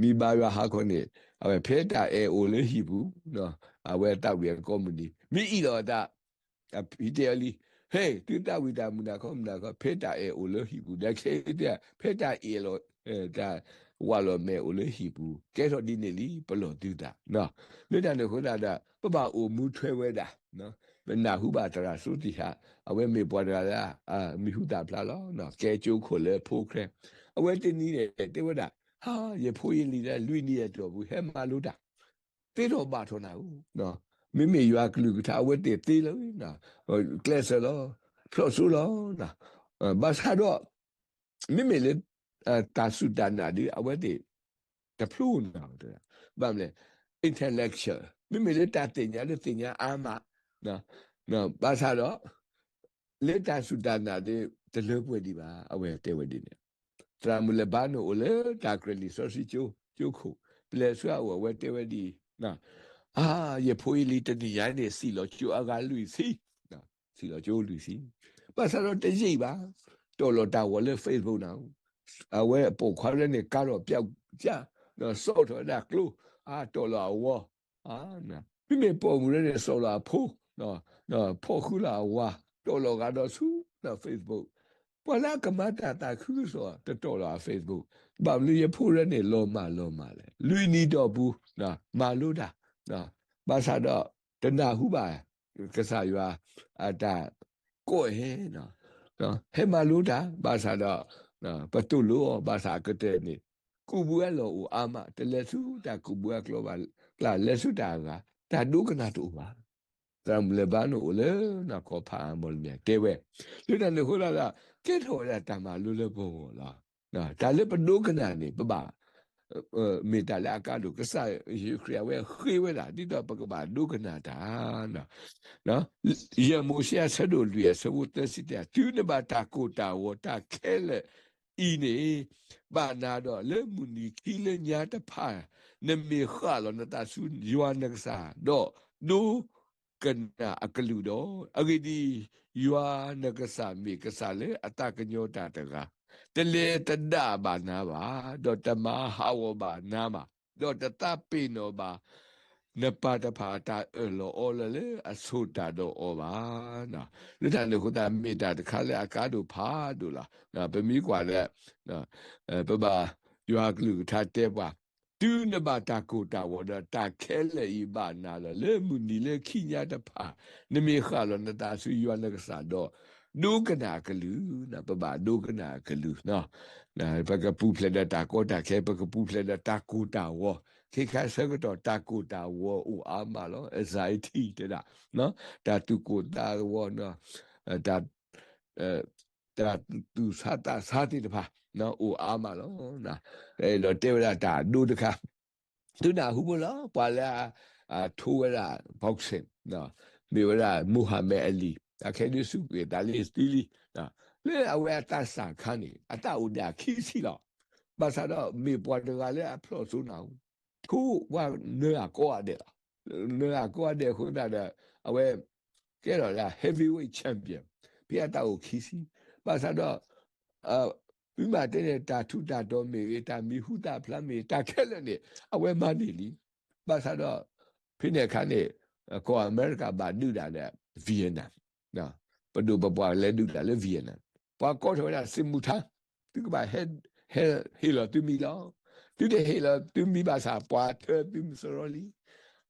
မ့ၢ်ဘါယွၤဟါခီန့ၣ် အဝဲဖဲတၢ်အဲၣ်အိၣ်လၢဟံၣ်ပူၤ အဝဲသးဝံၣ်အကိးမုၢ်နံၤ မ့ၢ်အံၣ်လီၤအသး အဖံတဲအီၤလံ, ဟဲ သုသးဝံၣ်တၢ်မုာ်နၤခီမုာ်နၤခီ ဖဲတၢ်အဲၣ်အိၣ်လၢဟံၣ်ပူၤ ဒီးခဲအံၤ ဖဲတၢ်အဲၣ်လီၤ တၢ်ဝးလီၤမဲာ်အိၣ်လၢဟံၣ်ပူၤ ကဲထီၣ်ဒ်န့ၣ်လံ ပလီၢ်သုသး. လၢတၢ်န့ၣ်အဃိသတးဒီး ပဘၣ်အိၣ်မူထွဲဝဲဒၣ် ပနၢ်ဟူဘၣ်သရၣ်စိသ့ၣ်ဟး အဝဲမ့ၢ်ပှၤတဂၤလၢ မံၤဟူသၣ်ဖျါလီၤ. ကဲကၠိခိၣ်လၢဖိချၢ အဝဲတနံၤန့ၣ် တဲဝဲဒၣ် ဟါ ယဖိယလံၤလၢလွံၢ်နံၣ်အတီၢ်ပူၤ ဟဲမၤလိတၢ် သ့ထီၣ်ဘၣ်ထီၣ်နၤဧိၤ, မ့မ့ၢ်ယွၤကလုၢ်ကထါအဝဲသ့ၣ်သ့လၢ ကျဲးစၢးလီၤ ဖျိးစိလီၤ. ဘၣ်ဆၣ်ဒီး မ့မ့ၢ်လၢ တၢ်စူၢ်တၢ်နာ်ဒီး အဝဲသ့ၣ် တဖျိနၤဘၣ်. ဘၣ်မနုၤလဲၣ် intellectual မ့မ့ၢ်လၢတၢ်သ့ၣ်ညါလၢသ့ၣ်ညါအါမး ဘၣ်ဆၣ်ဒီး လၢတၢ်စူၢ်တၢ်နာ်ဒီး တလၢပှဲၤဒံးဘၣ် အဝဲတဲဝဲဒ်န့ၣ်. သရၣ်မုၣ်လၢၤဘါန့ၣ်အိၣ်လၢတၢ်ကြၢးလံာ်စီဆှံကၠိ ကၠိခိၣ် ပလဲၤဆူအအိၣ် အဝဲတဲဝဲဒ်အံၤ, အါ ယဖိယလံၤတနံၤညါန့ၣ် စံၣ်လီၤကၠိအဂၤလွံၢ်ဆံ, စံၣ်လီၤကၠိလွံၢ်ဆံ, ဘၣ်ဆၣ်ဒီးတယံာ်ဘၣ်, တီၢ်လီၤတၢ်ဂီၤလၢ Facebook နၤ, အဝဲအပိာ်ခွါလၢန့ၣ် ကါထီၣ်ပျီကၠၢ်, စီၣ်ထီၣ်ဝဲဒၣ်ကျိ, အါ တီၢ်လီၤအဝီ မ့မ့ၢ်ပိာ်မုၣ်လၢန့ၣ် စီၣ်လီၤအဖိ, ဖီၣ်ဃုလီၤအဝၤ, တီၢ်လီၤဂာ်ဒီးဆူ Facebook, ပှၤလၢအကမၤတၢ်သးခုကစီၣ် တတီၢ်လီၤအ Facebook, ဘၣ်မနုၤယဖိလၢန့ၣ် လီၤမၢ်လီၤမၢ်လဲၣ်, လွံၢ်နံၣ်တီၢ်ပူၤ မၤလိတၢ်, ဘၣ်ဆၣ်ဒီး တနၢ်ဟူဘၣ် ကစၢ်ယွၤအတၢ်ကိးဟဲ ဟဲမၤလိတၢ် ဘၣ်ဆၣ်ဒီး ပတူၢ်လိာ်အီၤ ဘၣ်ဆၣ်အကတၢၢ်န့ၣ် ကူးဘုအလီၢ်အိၣ်အါမး တလဲၤဆူတၢ်ကူးဘုအကျိၤဘၣ်ကျါ လဲၤဆူတၢ်အဂၤ တၢ်ဒိကနၣ်တအိၣ်ဘၣ်. သရၣ်မုၣ်လၢၤဘါန့ၣ်အိၣ်လၢနီၢ်ကီၢ်ဖးအါ မီလမၠဲၣ်တဲဝဲ, လၢတၢ်န့ၣ်အဃိသတးဒီး ကဲထီၣ်ဝဲဒၣ်တၢ်မၤလိလၢပဂီၢ်လီၤ. တၢ်လၢပဒိကနၣ်န့ၣ် ပဘၣ် မ့ၢ်တၢ်လၢအကါဒိၣ် ကစၢ်ယ့ၣ်ၡူးခရံာ်အဝဲဃ့ဝဲဒၣ် ဒ်သိးပကဘၣ်ဒိကနၣ်တၢ် ယဲၢ်မိၤၡ့အဆၢဒိၣ်လွံၢ်အဆၢဖိသၢဆံတၢ တုၤနဘၣ်တၢ်ကိၢ်တၢ်ဂီၤတၢ်ခဲလၢာ်အံၤန့ၣ် ဘၣ်နၤဒီးလၢမုၢ်နံၤခံလၢညါတဖၣ် နမ့ၢ်ဃၣ်လီၤနသးဆူယွၤနကစၢ် ဒီးဒိ ဒိကနၣ်အကလုၢ်ဒီး, အဂ့ၢ်ဒ်အံၤ, ယွၤနကစၢ်မ့ၢ်ကစၢ်လၢအသးကညီၤတၢ်တဂၤ, တလဲၤတဒၣ်ဘၣ်နၤဘၣ်, ဒီးတမၤဟးဂီၤဘၣ်နၤဘၣ်, ဒီးတသးပ့ၤနီၣ်ဘၣ် နပၢ်တဖၣ်အတၢ်အၢၣ်လီၤအီလီၤလၢအဆိၣ်တၢ်ဒီးအီၤဘၣ်. လၢတၢ်န့ၣ်အဃိသတး မ့ၢ်တၢ်တခါလၢအကါဒိၣ်ဖးဒိၣ်လီၤ. ပမ့ၢ်ကွၢ်ဒီး ပဘၣ်ယွၤကလုၢ်ကထါတဲပှၤ, တုၤနဘၣ်တၢ်ကိၢ်တၢ်ဂီၤဒီး တၢ်ခဲလၢာ်အံၤဘၣ်နၤလီၤ. လၢမုၢ်နံၤလၢခံညါတဖၣ် နမ့ၢ်ဃၣ်လီၤနသးဆူယွၤနကစၢ်ဒီး ဒိကနၣ်အကလုၢ်, ပဘၣ်ဒိကနၣ်အကလုၢ်, ပကပူၤဖျဲးဒီးတၢ်ကီတၢ်ခဲ, ပကပူၤဖျဲးဒီးတၢ်ကိၢ်တၢ်ဂီၤ, ခဲခါဆၢကတီၢ်တၢ်ကိၢ်တၢ်ဂီၤအိၣ်အါမးလီၤ. Anxiety တဲဒၣ်, တၢ်သူၣ်ကိၢ်သးဂီၤ, တၢ် တၢ်သူၣ်ဆါသးဆါသ့ၣ်တဖၣ် အိၣ်အါမးလီၤ. ဒီးတဲဝဲဒၣ်တၢ်ဒိတခါ, သုနၢ်ဟူဖိလီၤ, ပှၤလၢအထိဝဲဒၣ် boxing, မ့ၢ်ဝဲဒၣ် Muhammad Ali, အခဲဒုးစူးကွံာ်သးလံသံလံ, လၢအဝဲအသးစၢ်ခါန့ၣ် အသးအိၣ်ဒၣ်ခံဆံလီၤ. ဘၣ်ဆၣ်ဒီးမ့ၢ်ပှၤတဂၤလၢအဖျိၣ်စိနၢ်ဟူ, ထိပှၤနၢၤအကိးဂၤဒဲးလီၤ. နၢၤအကိးဂၤဒဲးအဃိသတးဒီး အဝဲ ကဲထီၣ်ဒၣ် heavyweight champion, ဖဲအသးအိၣ်ခံဆံ, ဘၣ်ဆၣ်ဒီး သုမ့ၢ်တဲန့ၣ် တၢ်ထူးတၢ်တီၤမ့ၢ်ဂ့ၤ, တၢ်မံၤဟူသၣ်ဖျါမ့ၢ်ဂ့ၤ, တၢ်ခဲလၢာ်န့ၣ် အဝဲမၤန့ၢ်လံ. ဘၣ်ဆၣ်ဒီး ဖဲန့ၣ်အခါန့ၣ် ကီၢ်အမဲရကၤဘၣ်ဒုးတၢ်ဒီး Vietnam, ပဒိၣ်ပပှၢ်လဲၤဒုးတၢ်လၢ Vietnam, ပှၤကိးထီၣ်ဝဲဒၣ် စစ်မှုထမ်း, သုကဘၣ်ဟဲ ဟဲဟ့ၣ်လီၤသုမံၤလီၤ. သုတဟ့ၣ်လီၤသုမံၤဘၣ်ဆၣ် ပှၤထၢသုမံၤစရီလံ.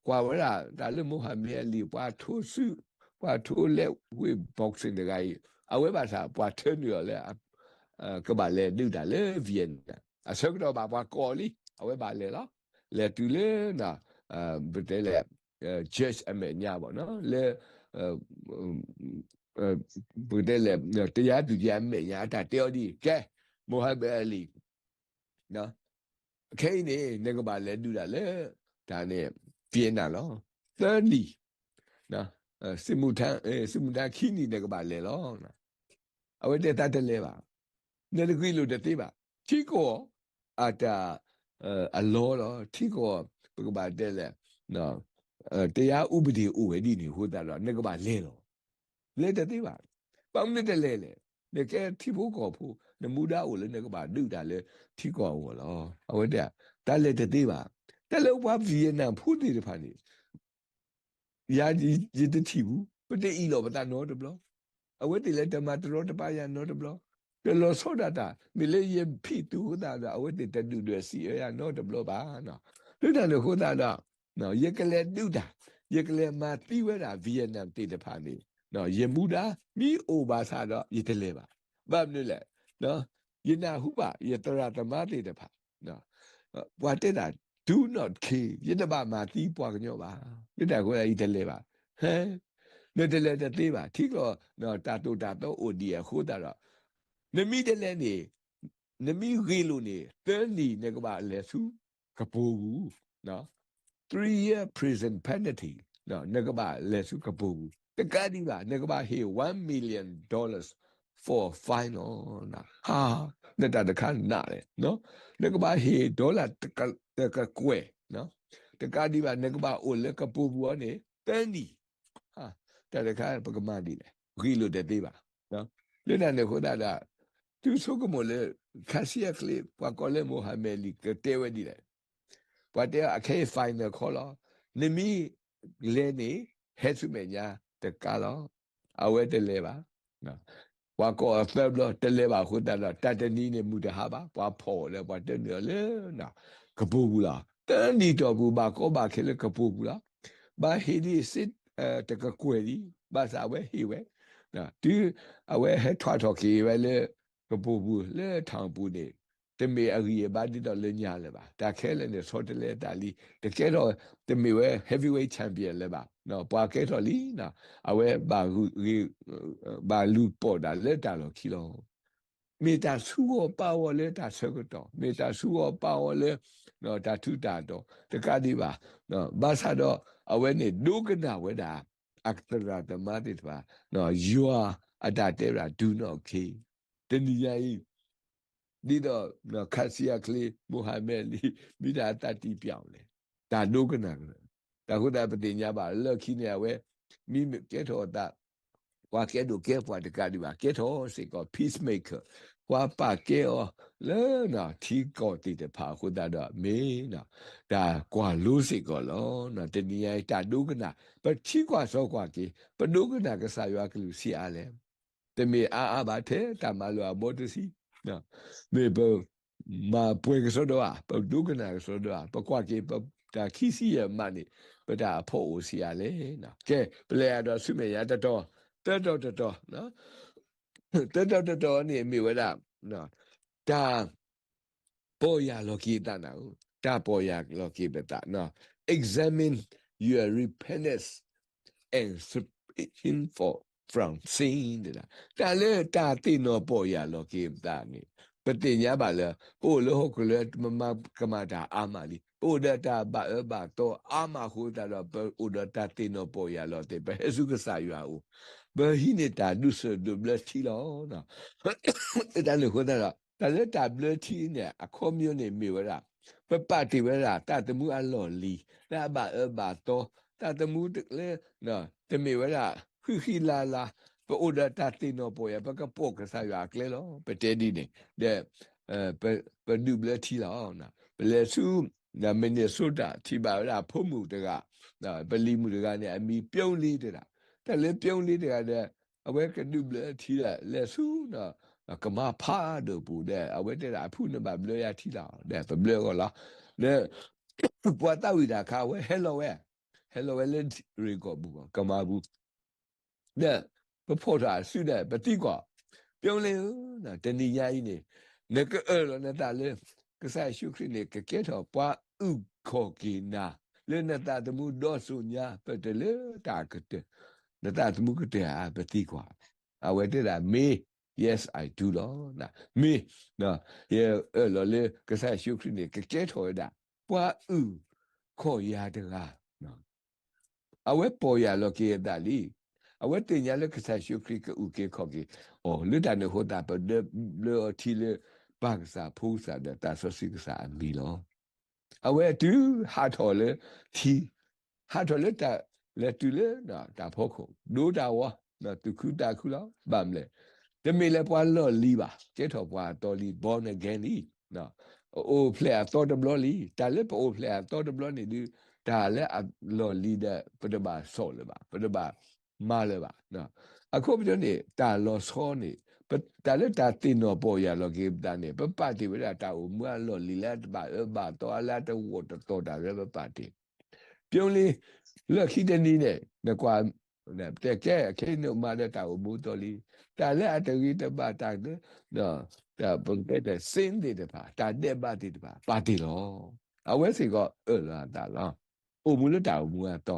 ကွၢ်ဝဲဒၣ်တၢ်လၢ Muhammad Ali ပှၤထိဆူၣ်, ပှၤထိလဲဝ့ၢ် boxing တဂၤအံၤ, အဝဲဘၣ်ဆၣ် ပှၤထၢနုာ်အီၤလၢ ကဘၣ်လဲၤဒုးတၢ်လၢ Vietnam, အဆၢကတီၢ်ဘၣ်ပှၤကိးအီၤလံ, အဝဲဘၣ်လဲၤလီၤ. လဲၤတုၤလၢ ပတဲလဲၣ် judge အမဲာ်ညါဘၣ်နီၤ, လၢ ပတဲလဲၣ် တရားသူကြီးအမဲာ်ညါ အတၢ်တဲအီၤဒ်အံၤ, ကဲ Muhammad Ali, ခဲအံၤန့ၣ် နကဘၣ်လဲၤဒုးတၢ်လၢ တၢ်န့ၣ် Vietnam လီၤ. သၢနံၣ်, စစ်မှုထမ်း, စစ်မှုထမ်း ခံနံၣ် နကဘၣ်လဲၤလီၤ. အဝဲတဲသးတလဲၤဘၣ်, နတဂ့ၤလိာ်တသ့ဘၣ်. ထံကီၢ်အတၢ် အလီၢ်လီၤ, ထံကီၢ် ပကဘၣ်တဲလဲၣ် တရားဥပဒေ အိၣ်ဝဲဒ်န့ၣ်အဃိသတးဒီး နကဘၣ်လဲၤလီၤ. လဲၤတသ့ဘၣ်. ဘၣ်မနုၤတလဲၤလဲၣ်. နကဲထံဖိကီၢ်ဖိ, နမူဒါအိၣ်လၢနကဘၣ်ဒုးတၢ်လၢထံကီၢ်အဂီၢ်လီၤ. အဝဲတဲ တၢ်လဲၤတသ့ဘၣ်. တၢ်လၢပှၤ Vietnam ဖိသ့ၣ်တဖၣ်န့ၣ် ယၤ ယတထံၣ်ဘူး, ပတအ့ၣ်လိာ်ပသးနီတဘျီ, အဝဲသ့ၣ်လၢတမၤတရီတပါယၤနီတဘျီ, တလီၤဆီဒၣ်တၢ်, မ့ၢ်လၢယဖံးသူၣ်အဃိသတးဒီး အဝဲသ့ၣ်တဒုၣ်ဒွဲၣ်စံးအၢယၤနီတဘျီဘၣ်. လၢတၢ်န့ၣ်အဃိသတးဒီး ယကလဲၤဒုးတၢ်, ယကလဲၤမၤသံဝဲဒၣ် Vietnam သ့ၣ်တဖၣ်န့ၣ်, ယမူဒါမ့ၢ်အိၣ်ဘၣ်ဆၣ်ဒီး ယတလဲၤဘၣ်. ဘၣ်မနုၤလဲၣ်, ယနၢ်ဟူဘၣ် ယသရၣ်သမါသ့ၣ်တဖၣ် ပှၤတဲတၢ် do not kill, ယတဘၣ်မၤသံပှၤကညီဘၣ်. လၢတၢ်အဃိသတး ယတလဲၤဘၣ်. ဟဲ, နတလဲၤတသ့ဘၣ်. ထံကီၢ် တၢ်သိၣ်တၢ်သီအိၣ်ဒံးအဃိသတးဒီး နမ့ၢ်တလဲၤန့ၣ်, နမ့ၢ်ဂ့ၤလိာ်န့ၣ် သၢနံၣ်နကဘၣ်လဲၤဆူကပိာ်ပူၤ, three year prison penalty, နကဘၣ်လဲၤဆူကပိာ်ပူၤ. တကးဒံးဘၣ် နကဘၣ်ဟ့ၣ် one million dollars for fine လီၤ. ဟါ, နတၢ်တခါနးလဲၣ်, နကဘၣ်ဟ့ၣ် dollar တကကွဲၢ်, တကးဒံးဘၣ် နကဘၣ်အိၣ်လၢကပိာ်ပူၤအီၤန့ၣ် သၢနံၣ်. တၢ်တခါပကမၤဒ်လဲၣ်, ဂ့ၤလိာ်တသ့ဘၣ်. လၢတၢ်န့ၣ်အဃိသတးဒီး သုဆိကမိၣ်လၢ ခါဆံအချ့ ပှၤကိးလၢ Muhammad Ali ကတဲဝဲဒ်လဲၣ်. ပှၤတဲအီၤ အခဲအံၤ final call လီၤ. နမ့ၢ်လဲၤန့ၣ် ဟဲဆူမဲာ်ညါတကးလီၤ. အဝဲတလဲၤဘၣ်. ပှၤကိးအီၤသၢဘျီ တလဲၤဘၣ်အဃိသတးဒီး တၢ်တနံၤန့ၣ်မုၢ်တဟါဘၣ် ပှၤဖီၣ်အီၤလၢပှၤတဲနုာ်အီၤလၢ ကပိာ်ပူၤလီၤ. သၢနံၣ်တီၢ်ပူၤ ဘၣ်ကီဘၣ်ခဲလၢကပိာ်ပူၤလီၤ. ဘၣ်ဟ့ၣ်ဒ်စ့ တကကွဲၢ်ဒံး ဘၣ်ဆၣ်အဝဲဟ့ၣ်ဝဲ တုၤအဝဲဟဲထွဲထီၣ်က့ၤဝဲလၢကပိာ်ပူၤလၢထၣ်ပူၤန့ၣ် တမ့ၢ်အဂံၢ်အဘါဒ်သိးလၢညါလၢၤဘၣ်. တၢ်ခဲလၢာ်န့ၣ် ဆီတလဲအသးလံ. တကဲထီၣ် တမ့ၢ်ဝဲ heavyweight champion လၢၤဘၣ်. ပှၤကဲထီၣ်လံ. အဝဲ ဘၣ်လူၤပိာ်တၢ်လၢတၢ်လီၢ်ခံလီၤ. မ့ၢ်တၢ်ဆူဂီၤပာ်ဂီၤလၢတၢ်ဆၢကတီၢ်, မ့ၢ်တၢ်ဆူဂီၤပာ်ဂီၤလၢ တၢ်ထူးတၢ်တီၤ တကးဒံးဘၣ်. ဘၣ်ဆၣ်ဒီး အဝဲန့ၣ်ဒိကနၣ်ဝဲဒၣ် အသရၣ်သမါသ့ၣ်တဖၣ် ယွၤအတၢ်တဲဝဲဒၣ် do not kill. တနံၤညါအံၤ ဒ်သိး ခါဆံအချ့ Muhammad Ali မ့ၢ်တၢ်အသးတံၢ်ပျးအီၤလဲၣ်. တၢ်ဒိကနၣ်ကရၢ, တၢ်အဃိသတး ပသ့ၣ်ညါဘၣ်လၢခံန့ၣ် အဝဲ မ့မ့ၢ်ကဲထီၣ်အသး ပှၤကဲဒိၣ်ကဲပှၤတကးဒံးဘၣ် ကဲထီၣ်စ့ၢ်ကီး peacemaker, ပှၤပာ်ကဲအီၤလၢ ထံကီၢ်သ့ၣ်တဖၣ်အဃိသတးဒီး မ့ၢ်တၢ်ကွၢ်လိစ့ၢ်ကီးလီၤ. တနံၤညါအံၤ တၢ်ဒိကနၣ် ပထံကွၢ်စီကွၢ်က့ၤ ပဒိကနၣ်ကစၢ်ယွၤကလုၢ်ဆံးအါလဲၣ်. တမ့ၢ်အါအါဘၣ် ထဲတၢ်မၤလိာ်အဘီတဆံ, မ့ၢ်ပမၤပှဲၤကစီဒီဧါ, ပဒိကနၣ်ကစီဒီဧါ, ပကွၢ်က့ၤ ပတၢ်ခံဆံယဲၢ်မးန့ၣ် ပတၢ်အဖီအိၣ်ဆံးအါလဲၣ်. ကဲ ပလဲၤအဒီးဆူမဲာ်ညါတတီၤ, သၢတီၤတတီၤ, သၢတီၤတတီၤန့ၣ်မ့ၢ်ဝဲဒၣ် တၢ် ပီၢ်ယၢ်လီၤက့ၤအသးနၤဧၢ, တၢ်ပီၢ်ယၢ်လီၤက့ၤပသး, examine your repentance and separation for from sin တၢ်လၢတၢ်သ့ၣ်နီၣ်ပီၢ်ယၢ်လီၤက့ၤပသးန့ၣ် ပသ့ၣ်ညါဘၣ်လၢ ပအိၣ်လၢဟီၣ်ခိၣ်လၢပမၤကမၣ်တၢ်အါမးလံ, ပအိၣ်ဒီးတၢ်ဘၣ်အၢဘၣ်သီအါမးအဃိသတးဒီး ပအိၣ်ဒီးတၢ်သ့ၣ်နီၣ်ပီၢ်ယၢ်လီၤသ့ၣ် ပဟဲဆူကစၢ်ယွၤအအိၣ်, ပဟံးန့ၢ်တၢ်ဒူၣ်စိဒိးဘျၢထံလီၤ. တၢ်န့ၣ်အဃိသတးဒီး တၢ်လၢတၢ်ဘျၢထံန့ၣ် အခီပညီန့ၣ်မ့ၢ်ဝဲဒၣ် ပပာ်တ့ၢ်ဝဲဒၣ် သးသမူအလီၢ်လံၤ လၢအဘၣ်အၢဘၣ်သီ, သးသမူလၢ တမ့ၢ်ဝဲဒၣ် ဃံဃံလၤလၤ, ပအိၣ်ဒီးတၢ်သ့ၣ်နီၣ်ပီၢ်ယၢ် ပကပိာ်ကစၢ်ယွၤအကျဲလီၤ. ပတဲဒ်န့ၣ် ဒီး ပဒူၣ်ဘျၢထံလီၤ. ပလဲၤဆူ Minnesota ထံၣ်ဘၣ်ဝဲဒၣ်ဖိမုၣ်တဂၤ, ပလံၤမုၣ်တဂၤန့ၣ် အမံၤပျိလ့တဒၣ်, တၢ်လၢပျိလ့တဂၤဒီး အဝဲကဒူၣ်ဘျၢထံဒီး လဲၤဆူ ကမါဖးဒိၣ်ပူၤဒီး အဝဲတဲဒၣ် အဖုၣ် နဘၣ်ဘျၢယၤထံလီၤ, ဒီးပဘျၢအဂီၢ်လီၤ. ဒီး ပှၤသးဝံၣ်တၢ်ခါ အဝဲဟဲလီၤဝဲ, ဟဲလီၤဝဲလၢရ့ၣ်ကီၢ်ပူၤ ကမါပူၤ ဒီးပဖီၣ်ထီၣ်အစုဒီး ပသံကွၢ်, ပျိလ့ဧၢ, တနံၤညါအံၤန့ၣ် နကအၢၣ်လီၤနသးလၢ ကစၢ်ယ့ၣ်ၡူးခရံာ်န့ၣ် ကကဲထီၣ်ပှၤအုၣ်ခီၣ်က့ၤနၤ လၢနသးသမူဒီစိၤညါ ပတလၢတၢ်ကတၢၢ်, နသးသမူကတၢၢ်ဧါ ပသံကွၢ်, အဝဲတဲဒၣ် မ့ၢ်, Yes, I do လီၤ. မ့ၢ်, ယအၢၣ်လီၤလၢကစၢ်ယ့ၣ်ၡူးခရံာ်န့ၣ် ကကဲထီၣ်ဝဲဒၣ် ပှၤအုၣ်ခီၣ်ယၤတဂၤ အဝဲပီၢ်ယၢ်လီၤက့ၤအသးလံ. အဝဲသ့ၣ်ညါလၢကစၢ်ယ့ၣ်ၡူးခရံာ်ကအုၣ်က့ၤခီၣ်က့ၤအီၤ, လၢတၢ်န့ၣ်အဃိသတး ပဒူၣ်ဘျၢအီၤထံလၢ ပၢ်ကစၢ် ဖိကစၢ်ဒီးသးစီဆှံကစၢ်အမံၤလီၤ. အဝဲတုၤဟးထီၣ်လၢထံ, ဟးထီၣ်လၢတၢ်လဲၤတုၤလၢ တၢ်ဖီခိၣ် ဒိတၢ်ဝီ, သူၣ်ခုသးခုလီၤ. ဘၣ်မနုၤလဲၣ်, တမ့ၢ်လၢပှၤလီၢ်လံၤဘၣ်, ကဲထီၣ်ပှၤအသီလံ, born again လံ. အအိၣ်ဖျဲၣ်အသီတဘျီလံ. တၢ်လၢပအိၣ်ဖျဲၣ်အသီတဘျီန့ၣ်ဒုး တၢ်လၢအလီၢ်လံၤဒီး ပတဘၣ်ဆီၣ်လၢၤဘၣ်, ပတဘၣ်မၤလၢၤဘၣ်. အခီပညီန့ၣ် တၢ်လီၤဆီန့ၣ် တၢ်လၢတၢ်သ့ၣ်နီၣ်ပီၢ်ယၢ်လီၤက့ၤပသးန့ၣ် ပပာ်တ့ၢ်ဝဲဒၣ်တၢ်အိၣ်မူအလီၢ်လံၤလၢတဘၣ်အၢဘၣ်သီ လၢတဝီၢ်တသီၣ်တၢ်လၢပပာ်တ့ၢ် ပျိလ့, လၢခံတနံၤန့ၣ် နကွၢ်, တဲကဲ ခဲအံၤန့ၣ်မၤဒီးတၢ်အိၣ်မူအသီလံ, တၢ်လၢအတဂ့ၤတဘၣ် တၢ်လၢ ပကတဲ sin သ့ၣ်တဖၣ် တၢ်ဒဲးဘးသ့ၣ်တဖၣ် ပာ်တ့ၢ်လီၤ. အဝဲစ့ၢ်ကီးအၢၣ်လီၤအသးလီၤ. အိၣ်မူလၢတၢ်အိၣ်မူအသီ,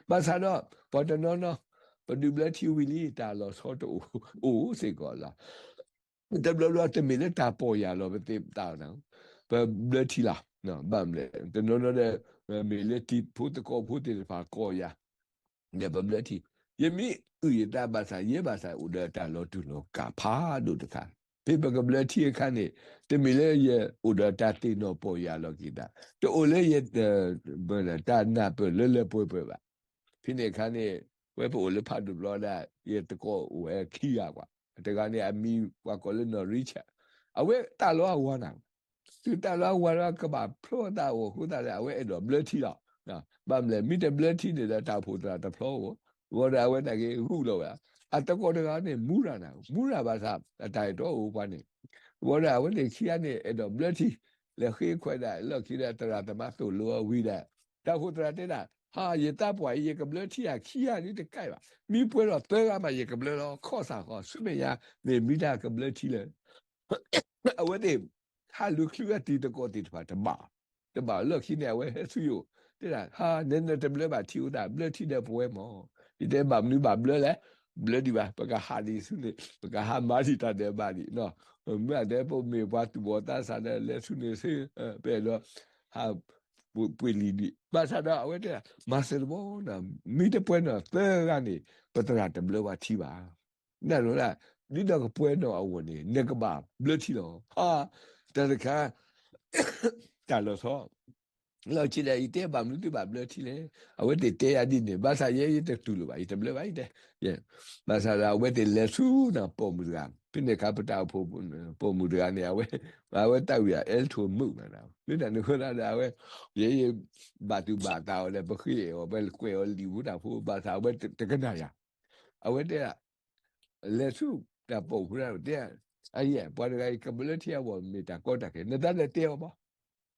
ဘၣ်ဆၣ်ဒီး ပှၤတနီၤနီၤ ပဒူၣ်ဘျၢထံဝံၤလံ တၢ်လီၤဆီတအိၣ်, အိၣ်စ့ၢ်ကီးလီၤ. တဘျီဘျီတမ့ၢ်လၢတၢ်ပီၢ်ယၢ်လီၤပသး, ပဘျၢထံလီၤ. ဘၣ်မနုၤလဲၣ်, တနီၤနီၤဒီး မ့ၢ်လၢတံၤဖိသကိးဖိသ့ၣ်တဖၣ်ကိးယၤ, ဒီးပဘျၢထံ, ယမ့ၢ်အုၣ်ယသးဘၣ်ဆၣ် ယဲဘၣ်ဆၣ်အိၣ်ဒီးတၢ်လီၤတူၢ်လီၤကာ်ဖးဒိၣ်တခါ, ဖဲပကဘျၢထံအခါန့ၣ် တမ့ၢ်လၢယအိၣ်ဒီးတၢ်သ့ၣ်နီၣ်ပီၢ်ယၢ်လီၤက့ၤသး, တအိၣ်လၢယ တၢ်နၢ်ပၢၢ်လၢလၢပှဲၤပှဲၤဘၣ်. ဖဲန့ၣ်အခါန့ၣ် ဝဲပအိၣ်လၢဖးဒိၣ်ဘျီဒၣ် ယသကိးအိၣ်ဝဲခံဂၤကွၢ်, တဂၤန့ၣ် အမံၤပှၤကိးလၢနီၢ်ရံၣ်ဆၢၣ်, အဝဲသးလီအဝၤနၤ, တုၤသးလီအဝၤဒီး ကဘၣ်ဖျီသးအိၣ်အဃိသတးဒီး အဝဲအဲၣ်ဒိးဘျၢထံလီၤ. ဘၣ်မနုၤလဲၣ်, မ့ၢ်တဘျၢထံန့ၣ်ဒီး တၢ်အိၣ်ဖှိၣ်သရၣ်တဖျီဧိၤ, ဘၣ်ဒီးအဝဲသနာ်က့ဂုာ်လီၤဝဲ, အသကိးတဂၤန့ၣ် မူရၤနၤ, မူရၤဘၣ်ဆၣ် အတၢ်အဲၣ်တီအိၣ်ပှၤန့ၣ်, ဘၣ်ဒီးအဝဲသ့ၣ်ခံဂၤန့ၣ် အဲၣ်ဒိးဘျၢထံ, လဲၤဃ့ခွဲးဒၣ် လီၢ်ခံဒီးသရၣ်သမါသိၣ်လိအီၤဝံၤဒီး တၢ်အိၣ်ဖှိၣ်သရၣ်တဲဒၣ်, ဟါ, ယသးပှၢ်အံၤ ယကဘျၢထံဧါ, ခံဂၤဒ်တကးဘၣ်, မ့ၢ်ပှဲၤဒီးသၢဂၤမး ယကဘျၢလီၤ, ခီၣ်စၢ်ဃီ ဆူမဲာ်ညါ မ့ၢ်မံတၢ်ကဘျၢထံလၢ အဝဲသ့ၣ် ဟးလူၤချုးအတံၤသကိးသ့ၣ်တဖၣ်တဘၣ်, တဘၣ်လီၢ်ခံန့ၣ် အဝဲဟဲဆူယအိၣ်, တဲဒၣ်, ဟါ, နနတဘျၢဘၣ်ထံအိၣ်သး ဘျၢထံဒီးပဝဲမး, ယတဲဘၣ်မနုၤဘၣ်ဘျၢလဲၣ်, ဘျၢဒံးဘၣ်, ပကဟးဒံးဆူန့ၣ် ပကဟးမၤဒံးတၢ်ဒဲးဘးဒံး, မ့ၢ်အတဲပမ့ၢ်ပှၤသူၣ်ဘီၣ်သးစၢ်ဒီး လဲၤဆူန့ၣ်ဆ့, ပအဲၣ်ဒိး ဟး ပှ့ၤလံဒံး, ဘၣ်ဆၣ်ဒီးအဝဲတဲဒၣ် မၤစၢၤတဘီနီၤ, မ့ၢ်တပှဲၤနီၢ်သၢဂၤန့ၣ် ပသရၣ်တဘျၢဘၣ်ထံဘၣ်. နၢ်လီၤဒၣ်, ဒ်သိးကပှဲၤနီၢ်အဂီၢ်န့ၣ် နကဘၣ်ဘျၢထံလီၤ. ဟါ, တၢ်တခါ တၢ်လီၤဆီ လီၢ်ခံဒီး ယတဲဘၣ်မနုၤသုဘၣ်ဘျၢထံလဲၣ်. အဝဲသ့ၣ်တဲယၤဒ်န့ၣ် ဘၣ်ဆၣ်ယဲယတတူၢ်လိာ်ဘၣ်, ယတဘျၢဘၣ် ယတဲ. ဘၣ်ဆၣ်ဒီးအဝဲသ့ၣ်လဲၤဆူနပိာ်မုၣ်တဂၤ, ဖဲန့ၣ်အခါ ပတၢ်အိၣ်ဖှိၣ်ပိာ်မုၣ်တဂၤန့ၣ် အဝဲ အဝဲသးဝံၣ် အ attitude မုာ်မး, မ့ၢ်တၢ်န့ၣ်အဃိသတးဒီး အဝဲ ယဲယဘၣ်သူၣ်ဘၣ်သးအီၤဒီး ပဃ့အီၤ ပကွဲးအီၤလံာ်ဖိတၢ်ဖိ ဘၣ်ဆၣ်အဝဲတကနၣ်ယၤ. အဝဲတဲဒၣ် လဲၤဆူတၢ်ပိာ်မုၣ်ဖိတဂၤ တဲ, အယဲၢ် ပှၤတဂၤအံၤ ကဘျၢထံအဂီၢ် မ့ၢ်တၢ်ကီတၢ်ခဲ နသးဒီးတဲအီၤဘၣ်.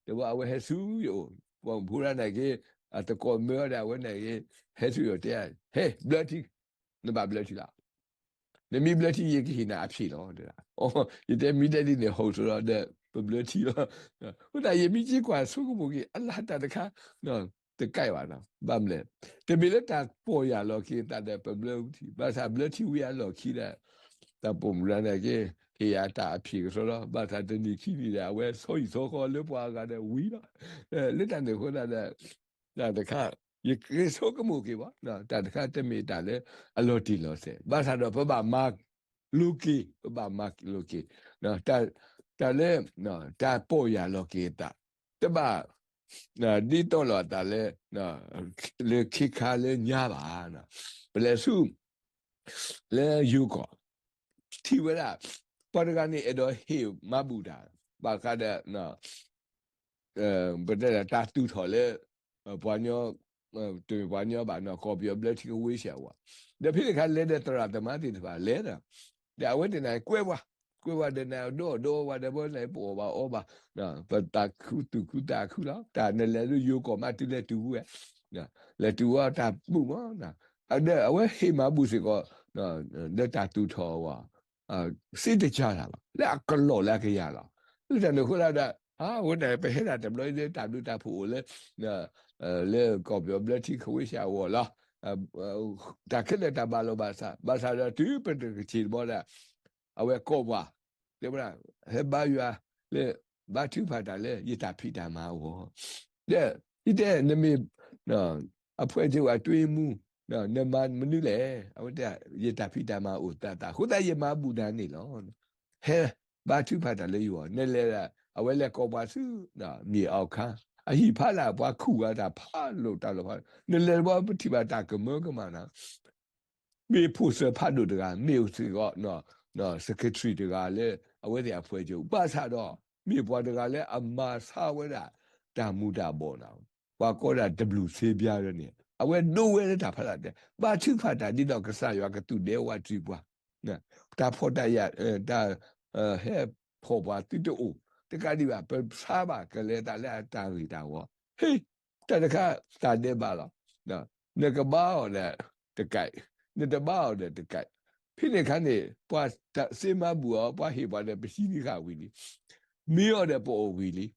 ဒီးအဝဲဟဲဆူယအိၣ်, ပိာ်မုၣ်ဖိတဂၤန့ၣ်က့ၤ အသကိးမၢအီၤဒီး အဝဲန့ၣ်က့ၤ ဟဲဆူယအိၣ်တဲ, ဟဲဘျၢထံ, နဘၣ်ဘျၢထံလီၤ. နမ့ၢ်ဘျၢထံ ယကဟ့ၣ်နၤအဖံးလီၤ တဲဒၣ်. ယတဲမ့ၢ်တဲဒ်န့ၣ် ဟီၣ်ဆိးလီၤဒီး ပဘျၢထံလီၤ. အဃိသတး ယမ့ၢ်က့ၤကွၢ်ဆိကမိၣ်က့ၤ အလၢတၢ်တခါ တကဲဘၣ်နီၤ, ဘၣ်မနုၤလဲၣ်, တမ့ၢ်လၢတၢ်ပီၢ်ယၢ်လီၤက့ၤသးဒီး ပဘျၢထံ, ဘၣ်ဆၣ်ဘျၢထံဝံၤအလီၢ်ခံဒီး တၢ်ပိာ်မုၣ်တဂၤန့ၣ်က့ၤ ဟ့ၣ်ယၤတၢ်အဖံးကဆှီလီၤ. ဘၣ်ဆၣ်တနံၤခံနံၤဒီး အဝဲဆီဟံၣ်ဆီဃီလၢပှၤအဂၤဒီးဝံၤလီၤ. လၢတၢ်န့ၣ်အဃိသတးဒီး တၢ်တခါ ယက့ၤဆိကမိၣ်က့ၤဘၣ်, တၢ်တခါတမ့ၢ်တၢ်လၢအလီၤတံၢ်လီၤဆဲး, ဘၣ်ဆၣ်ဒီးပဘၣ်မၤလိၤက့ၤ, ပဘၣ်မၤလိၤက့ၤ တၢ်လၢ တၢ်ပီၢ်ယၢ်လီၤက့ၤအသး, တဘၣ် ဒ်သိးလိာ်အသးလၢ လၢခ့ခါလၢညါဘၣ်. ပလဲၤဆူ လၢယိၤကီၢ် ထံၣ်ဝဲဒၣ် ပှၤတဂၤန့ၣ် အဲၣ်ဒိးဟ့ၣ်မၤဘူၣ်တၢ် ဘၣ်ဃးဒီး ပတဲဒၣ်တၢ်သူၣ်ထီၣ်လၢ ပှၤညီ တမ့ၢ်ပှၤညီဘၣ်နီၤ ကီၢ်ပယီၤဘျၢထံကဝ့ၢ်ဆှၢဝဲ, ဒီးဖဲန့ၣ်အခါလဲၤဒီးသရၣ်သမါသ့ၣ်တဖၣ်လဲၤဒီး ဒီးအဝဲသ့ၣ်န့ၣ် ကွဲပှၤ, ကွဲပှၤဒီးန့ၣ် ဒီဒီဝဲဒီး ပဝဲန့ၣ် ပအီၣ်ဘၣ်အီဘၣ်, ပသးခုသူၣ်ခုသးခုလီၤ. တၢ်နလဲၤလၢယိၤကီၢ်မး တုၤလဲၤတုၤဝဲ, လဲၤတုၤဝဲတၢ်မုာ်မး, ဒီးအဝဲဟ့ၣ်မၤဘူၣ်စ့ၢ်ကီး လၢတၢ်သူၣ်ထီၣ်အဂီၢ် စ့တကၤတၢ်လီၤ, လၢအကလီၢ်လၢအကယၤလီၤ. လၢတၢ်န့ၣ်အဃိသတးဒီး အဝဲန့ၣ် ပဟဲဒၣ်တဘျီလၢတၢ်ဘျုးတၢ်ဖှိၣ်အိၣ်လၢ လၢကီၢ်ပယီၤဘျၢထံကဝ့ၢ်ဆှၢအဂီၢ်လီၤ. တၢ်ခဲလၢာ်တၢ်ဘၣ်လိာ်ဘၣ်စး, ဘၣ်ဆၣ်ဒီးတုၤပတကဆံးတဘျီဒီး အဝဲကိးပှၤ, တဲဝဲဒၣ် ဟဲဘါယွၤလၢ ဘါထုကဖၣ်တၢ်လၢယတၢ်ဖံးတၢ်မၤအဂီၢ်, ဒီး ယတဲ နမ့ၢ် အဖွဲ့ချုပ်အတွင်းရေးမှူး, နမၤမနုၤလဲၣ်, အဝဲတဲ ယတၢ်ဖံးတၢ်မၤအိၣ်သးသး အဃိသတးယမၤဘူၣ်နၤန့ၣ်လီၤ. ဟဲဘါထုကဖၣ်တၢ်လၢယဂီၢ်, နလဲၤဒၣ် အဝဲလဲၤကိးပှၤဆူ မြေအောက်ခံ, အဟံၣ်ဖးဒၣ်ပှၤခူၣ်ဝဲတၢ်ဖးလိာ်တၢ်လီၤဖး, နလဲၤတဘျီပထံၣ်ဘၣ်တၢ်ကမၢကမၣ်နၤ မ့ၢ်ဖိၣ်စၢၤဖးဒိၣ်တဂၤ, မ့ၢ်အိၣ်စ့ၢ်ကီး secretary တဂၤလၢ အဝဲသ့ၣ်အ အဖွဲ့ချုပ်, ဘၣ်ဆၣ်ဒီး မ့ၢ်ပှၤတဂၤလၢအမၤဆါဝဲဒၣ် တၢ်မူၤတၢ်ဘှီးနၤ, ပှၤကိးဒၣ် တဘျုးဆ့ပြား န့ၣ် အဝဲဒိဝဲလၢတၢ်ဖးဒၣ်တဲ ဘါထုကဖၣ်တၢ်ဒ်သိးကစၢ်ယွၤကသူၣ်ဒဲဝးတံၢ်ပှၤ, တၢ်ဖှီၣ်တၢ်ယာ် တၢ် ဟဲဖှီၣ်ပှၤသုတအိၣ်, တကးဒံးဘၣ် ပဆါဘၣ်ကလဲၤသးလၢအတၢ်ဂ့ၤတၢ်ဝီ, ဟ့ၣ် တၢ်တခါ တၢ်ဒဲးဘးလီၤ. နကဘါအီၤဒီးတကဲး, နတဘါအီၤဒီးတကဲး, ဖဲန့ၣ်အခါန့ၣ် ပှၤစ့မၤဘူၣ်အီၤ ပှၤဟ့ၣ်ပှၤဒီးပဟံးန့ၢ်ဃာ်ဝံၤလံ, မ့ၢ်အီၤဒီးပအီၣ်ဝံၤ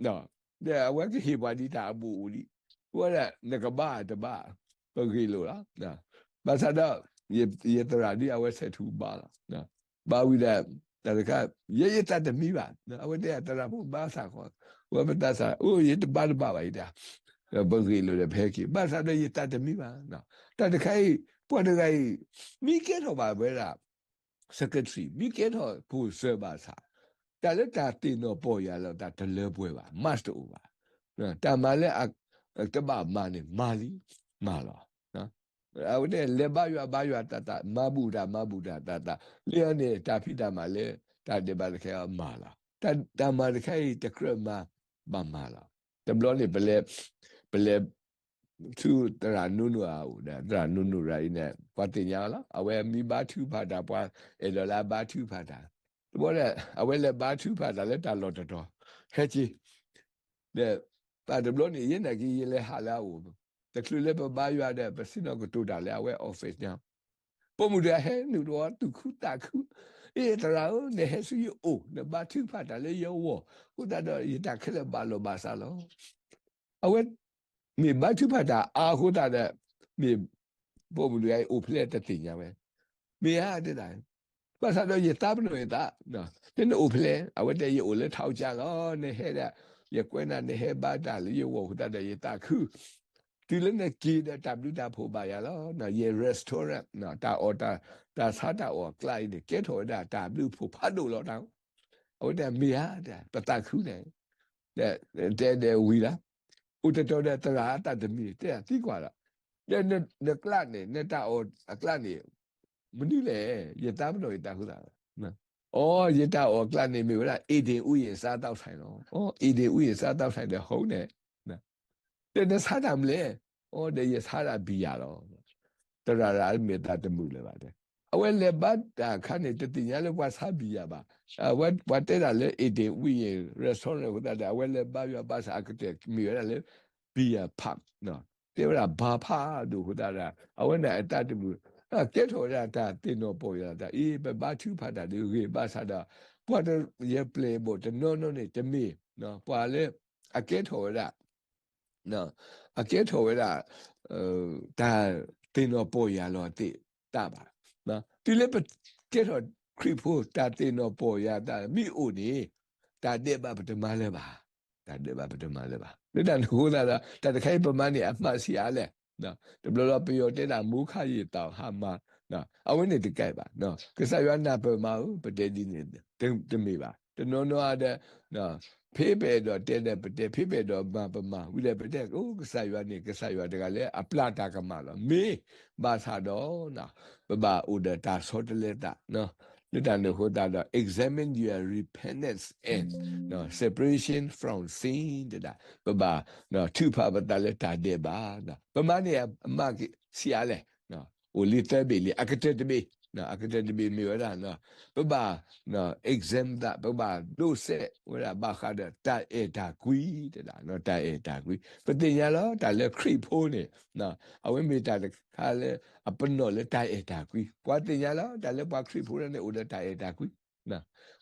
လံ, ဒီးအဝဲကဟ့ၣ်ပှၤဒ်တၢ်အဘူးအအိၣ်လံ, ဝဲဒၣ်နကဘါအတဘါ, ပဂ့ၢ်လိာ်လီၤ. ဘၣ်ဆၣ်ဒီး ယသရၣ်ဒ်အဝဲဆဲးထူဘါလီၤ. ဘါဝံၤဒီး တၢ်တခါ ယဲယသးတမံဘၣ်, အဝဲတဲသရၣ်ဖိဘါသးဃီ, ဝဲပသးစၢ် အိၣ် ယတဘါတဘၣ်ဘၣ် ယတဲ, ပဂ့ၢ်လိာ်ဒီးပဟဲက့ၤ, ဘၣ်ဆၣ်ဒီးယသးတမံဘၣ်. တၢ်တခါအံၤ ပှၤတဂၤအံၤ မ့ၢ်ကဲထီၣ်ဘၣ်ဝဲဒၣ် secretary မ့ၢ်ကဲထီၣ်ဖိၣ်စၢၤဘၣ်ဆၣ်, တၢ်လၢတၢ်သ့ၣ်နီၣ်ပီၢ်ယၢ်လီၤသးတလၢပှဲၤဘၣ်, mask တအိၣ်ဘၣ်. တၢ်မၤလၢ တဘၣ်မၤန့ၣ် မၤလံ, မၤလီၤ. အဝဲန့ၣ် လဲၤဘါယွၤဘါယွၤသးသး, မၤဘူၣ်တၢ်မၤဘူၣ်တၢ်သးသး, လၢအန့ၣ် တၢ်ဖံးတၢ်မၤလၢ တၢ်ဒဲးဘးတခါအံၤမၤလီၤ. တၢ်မၤတခါအံၤ တကြၢးမၤ ဘၣ်မၤလီၤ. တဘျီန့ၣ် ပလဲၤ ပလဲၤ ဆူသရၣ်နိနိအအိၣ်ဒီး သရၣ်နိနိရၤအံၤန့ၣ် ပှၤသ့ၣ်ညါလီၤ. အဝဲမ့ၢ်ဘါထုကဖၣ်တၢ် ပှၤအဲၣ်ဒိးလၢအဘါထုကဖၣ်တၢ်, တဘျီဒီး အဝဲလဲၤဘါထုကဖၣ်တၢ်လၢတၢ်လီၢ်တတီၤ, ဟဲက့ၤ ဒီး ပၢ်တဘျီန့ၣ် ယဲနာ်က့ၤ ယလဲၤဟးလၢအအိၣ်, တချုးလၢပဘါယွၤဒီး ပဆ့ၣ်နီၤကတိၤတၢ်လၢအဝဲ office ညါ, ပိာ်မုၣ်တဂၤဟဲနုာ်တဝီသူၣ်ခုသးခု, အ့ သရၣ်ဧၢ, နဟဲဆူယအိၣ် နဘါထုကဖၣ်တၢ်လၢယဂီၢ်, အဃိသတးဒီး ယတၢ်ခဲလၢာ်ဘၣ်လိာ်ဘၣ်စးလီၤ. အဝဲ မ့ၢ်ဘါထုကဖၣ်တၢ်အါအဃိသတးဒီး မ့ၢ် ပိာ်မုၣ်တဂၤအံၤအိၣ်ဖဲလဲၣ်တသ့ၣ်ညါဝဲ, မ့ၢ်ဧါတဲဒၣ်, ဘၣ်ဆၣ်ဒီးယသးပနီၣ်ယသး, တဲနအိၣ်ဖဲလဲၣ်, အဝဲတဲယအိၣ်လၢထးကၠၢ်လီၤ, နဟဲဒၣ် ယကွဲးနၤ နဟဲဘါတၢ်လၢယဂီၢ်အဃိသတးဒီးယသးခု, တုၤလၢနက့ၤဒီးတၢ်ဘျုးတၢ်ဖှိၣ်ဘၣ်ယၤလီၤ, ယ restaurant တၢ်အီၣ်တၢ် တၢ်ဆါတၢ်အီၣ်အကျါအံၤန့ၣ် ကဲထီၣ်ဝဲဒၣ်တၢ်ဘျုးဖှိၣ်ဖးဒိၣ်လီၤတၢ်, အဝဲတဲမ့ၢ်ဧါ, ပသးခုန့ၣ်, တဲဒဲးဝံၤလီၤ အိၣ်တတီၤဒီးသရၣ်အသးတမံၤ တဲဒၣ်သံကွၢ်လီၤ. ဒီးနကျးန့ၣ် နတၢ်အီၣ်အကျးန့ၣ် မနုၤလဲၣ်, ယသးပ့ၤနီၣ်ယတၢ်အုၣ်သးလီၤ. အီ ယတၢ်အီၣ်အကျးန့ၣ်မ့ၢ်ဝဲဒၣ် Eden ဥယျာဉ် စားသောက်ဆိုင်လီၤ. အီ Eden ဥယျာဉ် စားသောက်ဆိုင်ဒီး ဟီန့ၣ် တဲနဆါတၢ်မနုၤလဲၣ်. အီ ဒီးယဆါဒၣ်ဘံယၤလီၤ. သရၣ်အမ့ၢ်သးတမုာ်လၢၤဘၣ်တဲ, အဝဲလဲၤဘါတၢ်အခါန့ၣ် တသ့ၣ်ညါလၢပှၤဆါဘံယၤဘၣ်. အဝဲပှၤတဲဒၣ်လၢ Eden ဥယျာဉ် restaurant အဃိသတးဒီး အဝဲလဲၤဘါယွၤဘၣ်ဆၣ် အကတၢၢ်မ့ၢ်ဝဲဒၣ်လၢ ဘံယၤ park တဲဝဲဒၣ် ဘါဖးဒိၣ်အဃိသတးဒီး အဝဲန့ၣ်အတၢ်တမုာ် ကဲထီၣ်ဝဲဒၣ်တၢ်သ့ၣ်နီၣ်ပီၢ်ယၢ်လီၤသး အံၤ ပဘါထုကဖၣ်တၢ်ဒ်ဂ့ၤဘၣ်ဆၣ်ဒီး ပှၤတယပျဲၢ်ဘီၣ်တနီၤနီၤန့ၣ် တမ့ၢ်ပှၤလၢအကဲထီၣ်ဝဲဒၣ် အကဲထီၣ်ဝဲဒၣ် တၢ်သ့ၣ်နီၣ်ပီၢ်ယၢ်လီၤသးဘၣ်. တုၤလၢပကဲထီၣ်ခရံာ်ဖိ တၢ်သ့ၣ်နီၣ်ပီၢ်ယၢ်သးမ့ၢ်အိၣ်န့ၣ် တၢ်ဒဲးဘးပတမၤလၢၤဘၣ်. တၢ်ဒဲးဘးပတမၤလၢၤဘၣ်. လၢတၢ်န့ၣ်အဃိသတးဒီး တၢ်တခါအံၤပမၤန့ၣ် အမှတ် ဆံးအါလဲၣ်. တဘျီဘျီပယီၤတဲဒၣ် မူခါယံာ်သးဟးမၤ အဝဲန့ၣ်တကဲဘၣ်. ကစၢ်ယွၤနၢ်ပၢၢ်မးဧၢ ပတဲဒ်န့ၣ် တမ့ၢ်ဘၣ်. တနီၤနီၤဒီး ဖဲပအဲၣ်ဒိးတဲဒီးပတဲ, ဖဲပအဲၣ်ဒိးမၤပမၤ, ဝံၤဒီးပတဲ အိ ကစၢ်ယွၤန့ၣ် ကစၢ်ယွၤတဂၤလၢအပျၢ်တၢ်ကမၣ်လီၤ. မ့ၢ်ဘၣ်ဆၣ်ဒီး ပဘၣ်အိၣ်ဒီးတၢ်ဆီတလဲသး လၢတၢ်န့ၣ်အဃိသတးဒီး examine your repentance and separation from sin တဲဒၣ် ပဘၣ်ထုကဖၣ်ပသးလၢတၢ်ဒဲးဘး. ပမၤန့ၣ်အမှတ် ဆံးအါလဲၣ်. အိၣ်လံသၢဘ့ၣ်လံ. အကတၢၢ်တဘ့ၣ်, အကတၢၢ်တဘ့ၣ်မ့ၢ်ဝဲဒၣ် ပဘၣ် examine သး, ပဘၣ်ဒိးစဲးဝဲဒၣ်ဘၣ်ဃးဒီးတၢ်အဲၣ်တၢ်ကွံတဲဒၣ်, တၢ်အဲၣ်တၢ်ကွံ. ပသ့ၣ်ညါလီၤ တၢ်လၢခရံာ်ဖိန့ၣ် အဝဲမ့ၢ်တၢ်တခါလၢအပနီၣ်လၢတၢ်အဲၣ်တၢ်ကွံ. ပှၤသ့ၣ်ညါလီၤ တၢ်လၢပှၤခရံာ်ဖိန့ၣ်အိၣ်ဒီးတၢ်အဲၣ်တၢ်ကွံ.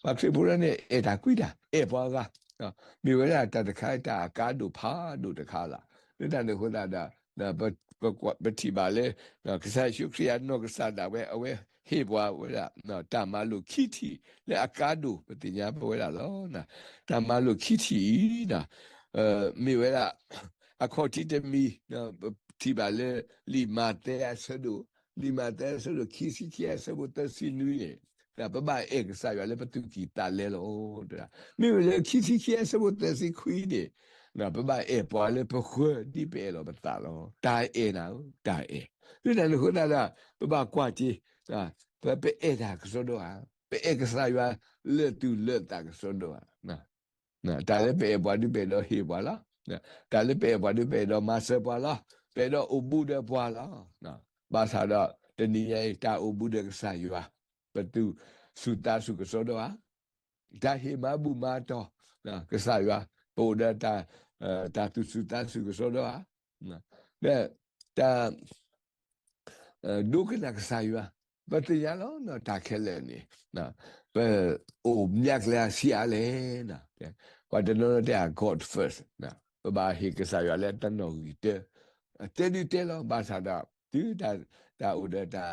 ပှၤခရံာ်ဖိန့ၣ် အဲၣ်တၢ်ကွံတၢ်, အဲၣ်ပှၤဂၤ, မ့ၢ်ဝဲဒၣ်တၢ်တခါ တၢ်အကါဒိၣ်ဖးဒိၣ်တခါလီၤ. လၢတၢ်န့ၣ်အဃိသတးဒီး ပထံၣ်ဘၣ်လၢ ကစၢ်ယ့ၣ်ၡူးခရံာ်အနီၢ်ကစၢ်ဒၣ်ဝဲ အဝဲဟ့ၣ်ပှၤဝဲဒၣ် တၢ်မၤလိာ်ခံထံၣ်လၢအကါဒိၣ် ပသ့ၣ်ညါပဝဲဒၣ်လီၤ. တၢ်မၤလိာ်ခံထံၣ်အံၤ မ့ၢ်ဝဲဒၣ် အခီၣ်ထံးတမံၤ ပထံၣ်ဘၣ်လၢ လံာ်မးသဲအဆၢဒိၣ်, လံာ်မးသဲအဆၢဒိၣ်ခံဆံခံအဆၢဖိသၢဆံနွံန့ၣ် ပဘၣ်အဲၣ်ကစၢ်ယွၤလၢပသူၣ်ကံၢ်သးလဲလီၤ. မ့မ့ၢ်လၢခံဆံခံအဆၢဖိသၢဆံခွံန့ၣ် ပဘၣ်အဲၣ်ပှၤလၢပဃၢၤဒ်ပအဲၣ်လီၤပသးလီၤ. တၢ်အဲၣ်နၤဧၢ, တၢ်အဲၣ်. လၢတၢ်န့ၣ်အဃိသတးဒီး ပဘၣ်ကွၢ်က့ၤ ပ ပအဲၣ်တၢ်ကစီဒီဧါ, ပအဲၣ်ကစၢ်ယွၤလၢသူၣ်လၢသးကစီဒီဧါ. တၢ်လၢပအဲၣ်ပှၤဒုးပအဲၣ်ဒီးဟ့ၣ်ပှၤလီၤ. တၢ်လၢပအဲၣ်ပှၤဒုးပအဲၣ်ဒီးမၤစၢၤပှၤလီၤ. ပအဲၣ်ဒီးအိၣ်ဘူးဒီးပှၤလီၤ. ဘၣ်ဆၣ်ဒီး တနံၤညါအံၤ တၢ်အိၣ်ဘူးဒီးကစၢ်ယွၤ ပသူၣ်ဆူၣ်သးဆူၣ်ကစီဒီဧါ, တၢ်ဟ့ၣ်မၤဘူၣ်မၤတီၢ် ကစၢ်ယွၤ ပအိၣ်ဒီး တၢ်သူၣ်ဆူၣ်သးဆူၣ်ကစီဒီဧါ, ဒီးတၢ် ဒိကနၣ်ကစၢ်ယွၤ, ပသ့ၣ်ညါလီၤ တၢ်ခဲလၢာ်န့ၣ် ပအိၣ်မူကျဲဆံးအါလဲၣ်. ပှၤတနီၤနီၤတဲ God first, ပဘၣ်ဟ့ၣ်ကစၢ်ယွၤလၢတၢ်နီၣ်ဂံၢ်တၢ, တဲဒုးတဲလီၤ ဘၣ်ဆၣ်ဒီး တုၤတၢ်အိၣ်ဒီးတၢ်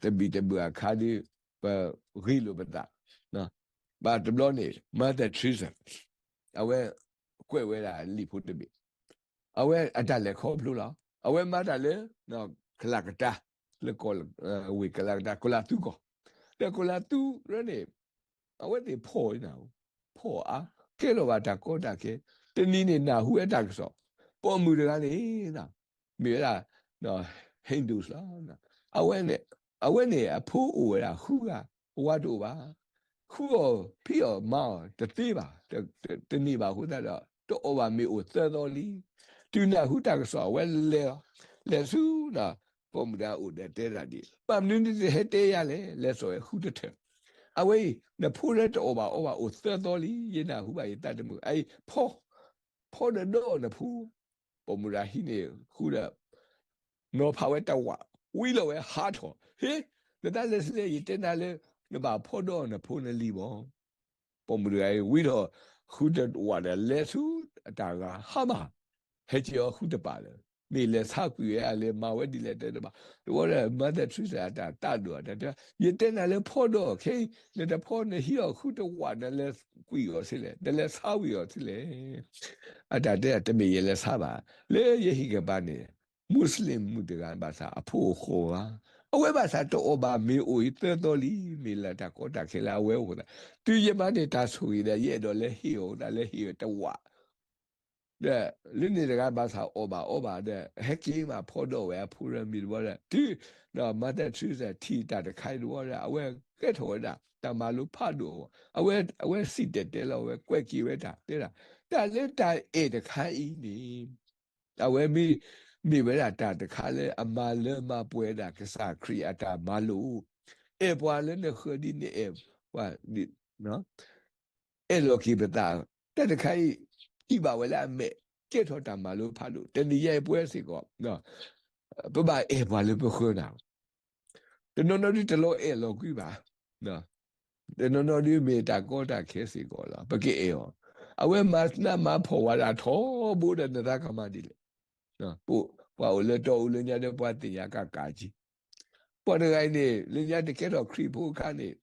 တဘံၣ်တဘုၣ်အခါဒီး ပဂ့ၤလိာ်ပသး ဘၣ်တဘျီန့ၣ် Mother Teresa အဝဲကွဲးဝဲဒၣ်လံာ်ဖိတဘ့ၣ်, အဝဲအတၢ်လဲၤခီဖျိလီၤ. အဝဲမၤတၢ်လၢ ကလၤကတၢၢ်, လၢကီၢ်ဝ့ၢ်ကလၤကတၢၢ် ကီၤလၤသူကီၢ်, ဒီးကီၤလၤသူရၢန့ၣ် အဝဲသ့ၣ်ဖှီၣ်နၤ, ဖှီၣ်အါ, ကဲလီၤဘၣ်တၢ်ကီတၢ်ခဲ, တနံၤန့ၣ်နၢ်ဟူဝဲတၢ်ကစီၣ်, ပိာ်မုၣ်တဂၤန့ၣ် မ့ၢ်ဝဲဒၣ် Hindus လီၤ. အဝဲန့ၣ် အဝဲန့ၣ်အဖိအိၣ်ဝဲဒၣ်ဃုဂၤ, အဝၤတအိၣ်ဘၣ်. ဃုအီၣ်ဖံးအီၣ်မၤအီၣ်တသ့ဘၣ်, တန့ၢ်ဘၣ်အဃိသတးဒီး တအီၣ်ဘၣ်မ့ၤအိၣ်သၢသီလံ. တုၤနၢ်ဟူတၢ်ကစီၣ်အဝဲလဲၤလီၤ, လဲၤဆူ ပိာ်မုၣ်တဂၤအိၣ်ဒီးတဲဒၣ်ဒ်အံၤ, ဘၣ်မနုၤနတဟဲတဲယၤလဲၣ်, လဲၤစိာ်ဝဲဃုတထၢၣ်. အဝဲအံၤ နဖိလၢတအီၣ်ဘၣ်အီဘၣ်အိၣ်သၢသီလံ, ယနၢ်ဟူဘၣ်ယသးတမုာ်, အအံၤ ဖီ ဖီဒီးဒီးအီၣ်နဖိ. ပိာ်မုၣ်တဂၤဟံးန့ၢ်ဃုဒီး နီၤဖးဝဲတဝး, ဝံၤလီၤဝဲဟးထီၣ်, ဟ့, နသးလဲၤဆံးလဲၣ်, ယတဲနၤလၢ နဘၣ်ဖီဒီးအီၣ်နဖိနလံၤဘၣ်. ပိာ်မုၣ်တဂၤအံၤ ဝံၤထီၣ်ဃုတဝးဒီး လဲၤဆူအတၢ်ဂၤ ဟါမၢ်, ဟဲက့ၤအီၤဃုတပၤလၢာ်, မ့ၢ်လဲၤဆါကွံာ်ဝဲအလဲၤမၤဝဲဒ်လဲၣ်တဲတဘၣ်. တဝီဒီး Mother Teresa အတၢ်သးဒိၣ်အတၢ်တဲ, ယတဲနၤလၢဖီဒီးအီၣ်ခဲအံၤ, နတဖီ နဟံးအီၣ်ဃုတဝး နလဲၤကွံာ်အီၤဆံးလဲၣ်, နလဲၤဆါဝံၤအီၤဆံးလဲၣ်. အတၢ်တဲ တမ့ၢ်ယလဲၤဆါဘၣ်, လၢယဟံၣ်ကပၤန့ၣ် Muslim မုၣ်တဂၤဘၣ်ဆၣ် အဖိအိၣ်ဃိးဂၤ, အဝဲဘၣ်ဆၣ်တအီၣ်ဘၣ်မ့ၤအိၣ်အံၤသၢသီလံ, မ့ၢ်လၢတၢ်ကီတၢ်ခဲလၢအဝဲအိၣ်သး, တုၤယမၤန့ၢ်တၢ်ဆိၣ်ဂ့ၤဒီး ယအဲၣ်ဒိးလဲၤဟ့ၣ်အီၤအဃိသတး လဲၤဟ့ၣ်အီၤတဝး ဒီးလၢန့ၣ်တဂၤဘၣ်ဆၣ်အီၣ်ဘၣ်အီဘၣ်ဒီး ဟဲက့ၤမးဖီဒီးဝဲအဖိရမံၤတဘျီဒီး တုၤ Mother Teresa ထံၣ်တၢ်တခါအံၤတဘျီဒီး အဝဲကဲထီၣ်ဝဲဒၣ် တၢ်မၤလိဖးဒိၣ်အဂီၢ် အဝဲ အဝဲစံၣ်တဲၤတဲလီၤဝဲ ကွဲးက့ၤဝဲတၢ်တဲဒၣ် တၢ်လၢတၢ်အဲၣ်တခါအံၤန့ၣ် အဝဲမ့ၢ် မ့ၢ်ဝဲဒၣ်တၢ်တခါလၢအမၤလၢမၤပှဲၤဒၣ်ကစၢ်ခရံာ်အတၢ်မၤလိာ်, အဲၣ်ပှၤလၢနဃၢၤဒ်နအဲၣ်ပှၤ အဲၣ်လီၤက့ၤပသး, တၢ်တခါအံၤ ထံၣ်ဘၣ်ဝဲလၢအမဲာ် ကဲထီၣ်တၢ်မၤလိဖးဒိၣ်, တနံၤညါအံၤပဝဲစ့ၢ်ကီး ပဘၣ်အဲၣ်ပှၤလၢပဃၢၤနၤ တနီၤနီၤဒ်တလီၤအဲၣ်လီၤကွံဘၣ်, တနီၤနီၤဒ်မ့ၢ်တၢ်ကီတၢ်ခဲစ့ၢ်ကီးလီၤ ပကအဲၣ်အီၤ, အဝဲမၤနးမၤဖှီၣ်ဝဲဒၣ်ထီဘိဒီးနသးကမၤဒ်လဲၣ်, ပှၤအိၣ်လၢတီအူလၢညါဒီးပှၤသ့ၣ်ညါကကးက့ၤ ပှၤတဂၤအံၤန့ၣ် လၢညါတကဲထီၣ်ခရံာ်ဖိအခါန့ၣ်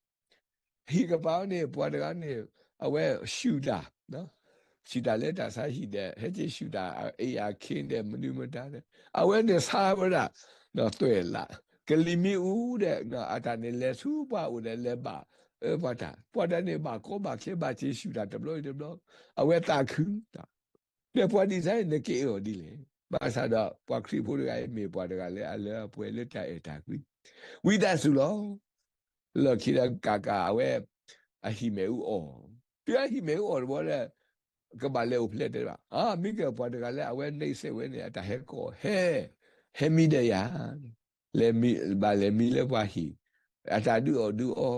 ဟံၣ်ကပၤအံၤန့ၣ် ပှၤတဂၤန့ၣ် အဝဲဆူၣ်တၢ်, ဆူၣ်တၢ်လၢတၢ်ဆါဟံၣ်ဒီး ဟဲက့ၤဆူၣ်တၢ်အအ့ၣ်အခ့ဒီးမနုၤမတၤဒီး အဝဲန့ၣ်ဆါဝဲဒၣ် သွဲၣ်လး, ကလံၤမ့ၣ်အူဒီး အတၢ်န့ၣ်လဲၤဆူပှၤအိၣ်ဒီးလဲၤဘၣ် အၢပှၤတၢ်, ပှၤတၢ်န့ၣ်ဘၣ်ကီဘၣ်ခဲဘၣ်က့ၤဆူၣ်တၢ်တဘျီအံၤတဘျီ, အဝဲသးခုတၢ် ဒီးပှၤဒ်န့ၣ်နကအဲၣ်အီၤဒ်လဲၣ်. ဘၣ်ဆၣ်ဒီးပှၤခရံာ်ဖိတဂၤအံၤ မ့ၢ်ပှၤတဂၤလၢအလၢအပှဲၤလၢတၢ်အဲၣ်တၢ်ကွံ, ဝံသးစူၤလီၤ. လီၢ်ခံဒီးကးကးအဝဲ အဟံၣ်မ့ၣ်အူအီၣ်, တုၤအဟံၣ်မ့ၣ်အူအီၣ်တဘျီဒီး ကဘၣ်လဲၤအိၣ်ဖျဲၣ်တဲဘၣ်, အါ မ့ၢ်ကပှၤတဂၤလၢအဝဲန့ၣ်စဲးဝဲန့ၣ် အတၢ်ဟဲကိး ဟဲ, ဟဲမံဒီးယၤ လဲၤမံ, ဘၣ်လဲၤမံလၢပှၤဟံၣ်, အတၢ်ဒုးအီၣ်ဒုးအီ,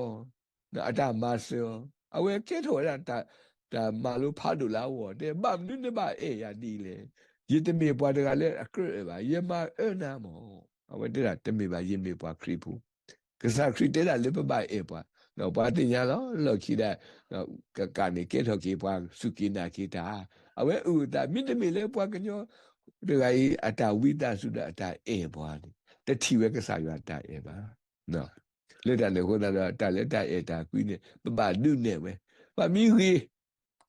အတၢ်မၤစၢၤအီၤ, အဝဲကဲထီၣ်ဝဲဒၣ် တၢ်မၤလိဖးဒိၣ်လၢအဂီၢ် တဲဘၣ်မနုၤနဘၣ်အဲၣ်ယၤဒ်အံၤလဲၣ်. ယတမ့ၢ်ပှၤတဂၤလၢအကြၢးအၢၣ်ဘၣ်, ယမၤအၢနၤမး. အဝဲတဲဒၣ်တမ့ၢ်ဘၣ်, ယမ့ၢ်ပှၤခရံာ်ဖိ, ကစၢ်ခရံာ်တဲဒၣ်လၢပဘၣ်အဲၣ်ပှၤ, ပှၤသ့ၣ်ညါလီၤ လီၢ်ခံဒီး ကကးန့ၣ်ကဲထီၣ်က့ၤပှၤစူၢ်က့ၤနာ်က့ၤတၢ်, အဝဲအုၣ်အသး မ့တမ့ၢ်လၢပှၤကညီတဂၤအံၤ အတၢ်ဝံသးစူၤဒီးအတၢ်အဲၣ်ပှၤန့ၣ် တထံၣ်ဝဲကစၢ်ယွၤတၢ်အဲၣ်ဘၣ်. လၢတၢ်န့ၣ်အဃိသတးဒီး တၢ်လၢတၢ်အဲၣ်တၢ်ကွံန့ၣ် ပဘၣ်ဒုးနဲၣ်ဝဲ, ပမ့ၢ်ဂ့ၤ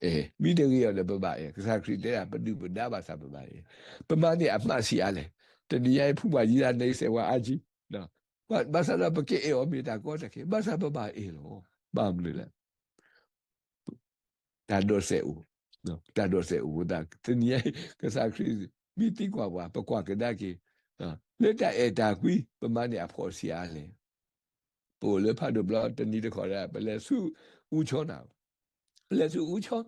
အဲၣ်, မ့ၢ်တဂ့ၤအီၤဒီးပဘၣ်အဲၣ်, ကစၢ်ခရံာ်တဲဒၣ် ပဒုၣ်ပဒါဘၣ်ဆၣ်ပဘၣ်အဲၣ်, ပမၤန့ၢ်အမှတ် ဆံးအါလဲၣ်. တနံၤညါအံၤ ဖုပှၢ်ယံၤဒၣ် နံၣ်စဲးဝါအါကံ, ဘၣ်ဆၣ်ဒီးပကအဲၣ်အီၤမ့ၢ်တၢ်ကီတၢ်ခဲ, ဘၣ်ဆၣ်ပဘၣ်အဲၣ်လီၤ. ဘၣ်မနုၤလဲၣ် တၢ်ဒိးစဲးအိၣ်, တၢ်ဒိးစဲးအိၣ်အဃိသတး တနံၤညါအံၤ ကစၢ်ခရံာ်မ့ၢ်သံကွၢ်ပှၤ ပကွၢ်ကဒါက့ၤ, လၢတၢ်အဲၣ်တၢ်ကွံ ပမၤန့ၢ်အဖှီၣ်ဆံးအါလဲၣ်. ပအိၣ်လၢဖးဒိၣ်ဘျီ တနံၤတခီဒီး ပလဲၤဆူအူဆီနၤ, လဲၤဆူအူဆီ ဒ်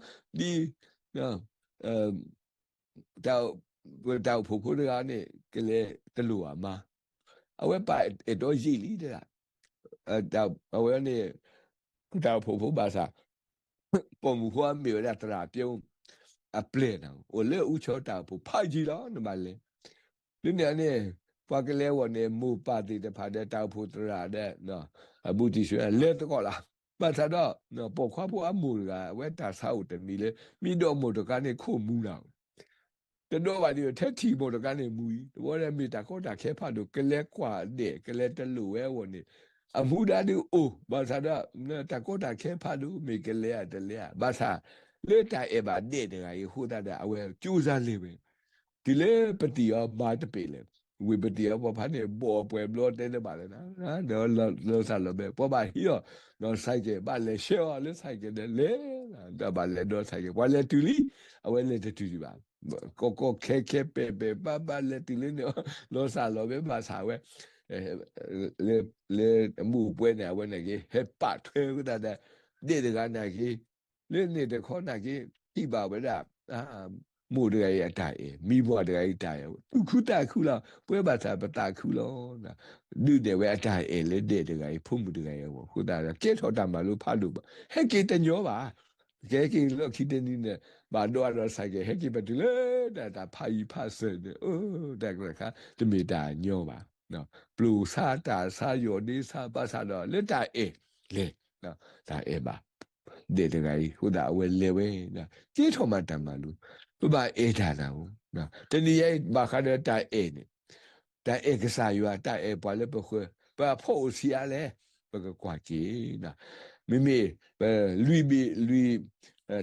တၢ်အိၣ်ဖှိၣ်ဖိတဂၤန့ၣ် ကလဲၤတလိၣ်ဘၣ်မါ, အဝဲပာ်အဲၣ်တီယံာ်လံတဲဒၣ်, အဝဲန့ၣ် တၢ်အိၣ်ဖှိၣ်ဖိဘၣ်ဆၣ် ပိာ်မုၣ်ဖိအမ့ၢ်ဝဲဒၣ်သရၣ်ပျဲ အပျဲၢ်နၤ အိၣ်လၢအူဆီတၢ်အိၣ်ဖှိၣ်ဖးယံာ်လီၤ နဘၣ်လဲၤ, ဒ်န့ၣ်န့ၣ် ပှၤကလဲၤအဂီၢ်န့ၣ် မိၢ်ပၢ်သ့ၣ်တဖၣ်ဒီးတၢ်အိၣ်ဖှိၣ်သရၣ်ဒီး အဘူးတံၢ်ဆှၢလဲၤသကိးလီၤ. ဘၣ်ဆၣ်ဒီး ပိာ်ခွါဖိအမိၢ်တဂၤ အဝဲတၢ်ဆါအိၣ်တမံၤလၢ မ့ၢ်ဒိးမိၢ်တကါန့ၣ်ခိၣ်မူနၤ တဒိးဘၣ်ဒ်အံၤ ထဲထံၣ်မိၢ်တကါန့ၣ်မူအံၤ တဘျီဒီးမ့ၢ်တၢ်ကီတၢ်ခဲဖးဒိၣ် ကလဲၤကွၢ်ဒဲး ကလဲၤတလိၣ်ဝဲအဂီၢ်န့ၣ် အမူဒါဒုးအိၣ် ဘၣ်ဆၣ်ဒီး တၢ်ကီတၢ်ခဲဖးဒိၣ် မ့ၢ်ကလဲၤဧါတလဲၤဧါ ဘၣ်ဆၣ် လၢတၢ်အဲၣ်ဘၣ်ဒဲးတဂၤအံၤအဃိသတးဒီး အဝဲကၠိစါလဲၤဝဲ တုၤလၢပတံၢ်အီၤမၤတပ့ၤလဲၣ်, ဝံၤပတံၢ်အီၤပှၤဖါန့ၣ် ဘိးအပှဲၤဘျီတဲတဘၣ်လၢၤနၤ, ဒီးလီၤစၢ်လီၤဘဲ ပှၤဘၣ်ဟံးအီၤ ဒီးဆဲးကဲး ဘၣ်လဲၤဆှၢအီၤလၢဆဲးကဲးဒီးလဲၤ, ဒီးဘၣ်လဲၤဒီးဆဲးကဲး ပှၤလဲၤတုၤလံ, အဝဲလဲၤတတုၤဒံးဘၣ်, ကီကီခဲခဲပဲာ်ပဲာ်ပါပါလဲၤတုၤလၢန့ၣ် လီၤစၢ်လီၤဘဲဘၣ်ဆၣ်ဝဲ လၢအမူးအပှဲၤန့ၣ် အဝဲန့ၣ်က့ ဟဲပာ်ထွဲဝဲသတးဒီး ဒဲးတဂၤနာ်က့ လၢန့ၣ်တခီနာ်က့ ထံၣ်ဘၣ်ဝဲဒၣ် မိၢ်တဂၤအံၤအတၢ်အဲၣ် မံၤပှၢ်တဂၤအံၤတၢ်အဲၣ် သူၣ်ခုသးခုလီၤ ပဝဲဘၣ်ဆၣ်ပသးခုလီၤ. ဒုးနဲၣ်ဝဲအတၢ်အဲၣ်လၢဒဲးတဂၤအံၤ ဖိမုၣ်တဂၤအံၤအဂီၢ် အဃိသတးဒီး ကဲထီၣ်တၢ်မၤလိဖးဒိၣ်ဘၣ် ဟဲက့ၤတညီဘၣ်. ကဟဲက့ၤလီၢ်ခံတနံၤန့ၣ် ဘၣ်ဒိးအဒီးဆဲးကဲး ဟဲက့ၤပတုၤလၢတၢ်ဖးယံၤဖးစၢၤန့ၣ် တၢ်ကရၢခါ တမ့ၢ်တၢ်ညီဘၣ်. ပျိၢ်ဆါတၢ်ဆါယီၢ်ဒ့ဆါ ဘၣ်ဆၣ်ဒီးလၢတၢ်အဲၣ်လဲၣ် တၢ်အဲၣ်ဘၣ် ဒဲးတဂၤအံၤ အဃိသတးအဝဲလဲၤဝဲ ကဲထီၣ်မးတၢ်မၤလိ ပဘၣ်အဲၣ်တၢ်နၤဧိၤ, တနံၤအံၤဘၣ်ဃးဒီးတၢ်အဲၣ်န့ၣ် တၢ်အဲၣ်ကစၢ်ယွၤ တၢ်အဲၣ်ပှၤလၢပဃၢၤ ပအဖီအိၣ်ဆံးအါလဲၣ် ပကကွၢ်က့ၤ မ့မ့ၢ်ပလွံၢ်ဘ့ၣ်လွံၢ်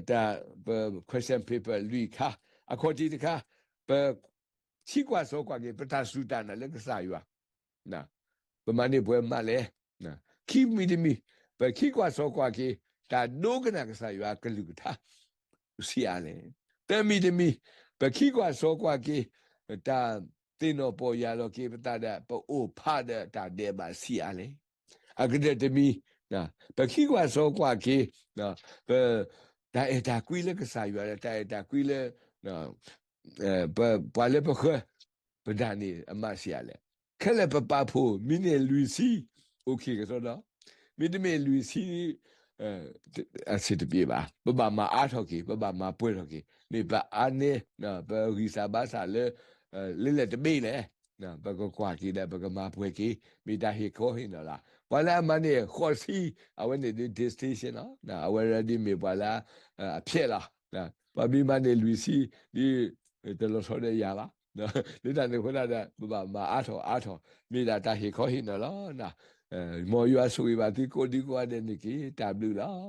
တၢ် ပ question paper လွံၢ်ခါ အခီၣ်ထံးတခါ ပ ထံကွၢ်စီၤကွၢ်က့ၤ ပတၢ်စူၢ်တၢ်နာ်လၢကစၢ်ယွၤ ပမၤန့ၢ်ပှဲၤမးလဲၣ်. ခံမံၤတမံၤ ပထံကွၢ်စီၤကွၢ်က့ၤ တၢ်ဒိကနၣ်ကစၢ်ယွၤအကလုၢ်ကထါ ဆံးအါလဲၣ်. သၢမံၤတမံၤ ပခံကွၢ်စီကွၢ်က့ၤ တၢ်သ့ၣ်နီၣ်ပီၢ်ယၢ်လီၤက့ၤပသးဒီး ပအိၣ်ဖးဒီးတၢ်ဒဲးဘးဆံးအါလဲၣ်. အကတၢၢ်တမံၤ ပခံကွၢ်စီကွၢ်က့ၤ ပ တၢ်အဲၣ်တၢ်ကွံလၢကစၢ်ယွၤဒီး တၢ်အဲၣ်တၢ်ကွံလၢ ပှၤလၢပဃၢၤ ပဒၣ်န့ၣ်အမးဆံးအါလဲၣ်. ခဲလၢာ်ပပာ်ဖှိၣ် မ့ၢ်န့ၢ်လွံၢ်ဆံ အိၣ်ခ့ကစီဒီး, မ့တမ့ၢ်လွံၢ်ဆံ အဆင်တပြေဘၣ်. ပဘၣ်မၤအါထီၣ်က့ၤ, ပဘၣ်မၤပှဲၤထီၣ်က့ၤ, မ့ၢ်ပအါန့ၢ် ပဂံၢ်စၢ်ဘါစၢ်လၢ လၢလဲၣ်တဘ့ၣ်လဲၣ်, ပကကွၢ်က့ၤဒီး ပကမၤပှဲၤက့ၤ, မ့ၢ်တၢ်ဟ့ၣ်ခီဟ့ၣ်နီၤလီၤ. ပှၤလၢအမၤန့ၢ်ဃိးဆံ အဝဲန့ၣ်ဒ် distinction လီၤ. အဝဲဒၣ်ဒ်မ့ၢ်ပှၤလၢ အဖျဲးလီၤ. ပှၤမ့ၢ်မၤန့ၢ်လွံၢ်ဆံ ဒ် တလီၤဆီဒီးယၤဘၣ်. လၢတၢ်န့ၣ်အဃိသတးဒီး ပဘၣ်မၤအါထီၣ်အါထီၣ်, မ့ၢ်ဒၣ်တၢ်ဟ့ၣ်ခီဟ့ၣ်နီၤလီၤ. မ်ယွၤဆိၣ်ဂ့ၤဘၣ်သုကိးဒံကိးဂၤဒဲးန့ၣ်တက့ၢ်. တၢ်ဘျုးလီၤ.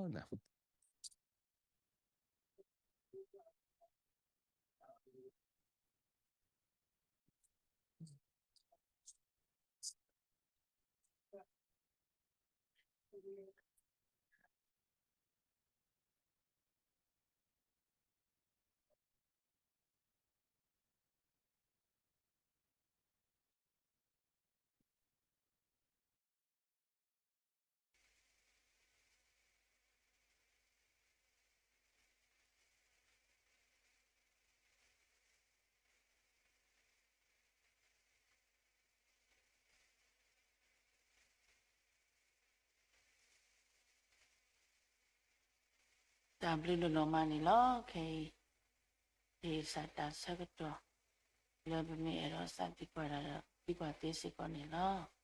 တၢ်ဘျုးဒိၣ်ဒိၣ်မးန့ၣ်လီၤ. ခဲအံၤ ဟ့ၣ်စၢ်တၢ်ဆၢကတီၢ် လၢပမ့ၢ်အဲၣ်ဒိးစးသံကွၢ်တၢ်ဒီး သံကွၢ်သ့စ့ၢ်ကီးန့ၣ်လီၤ.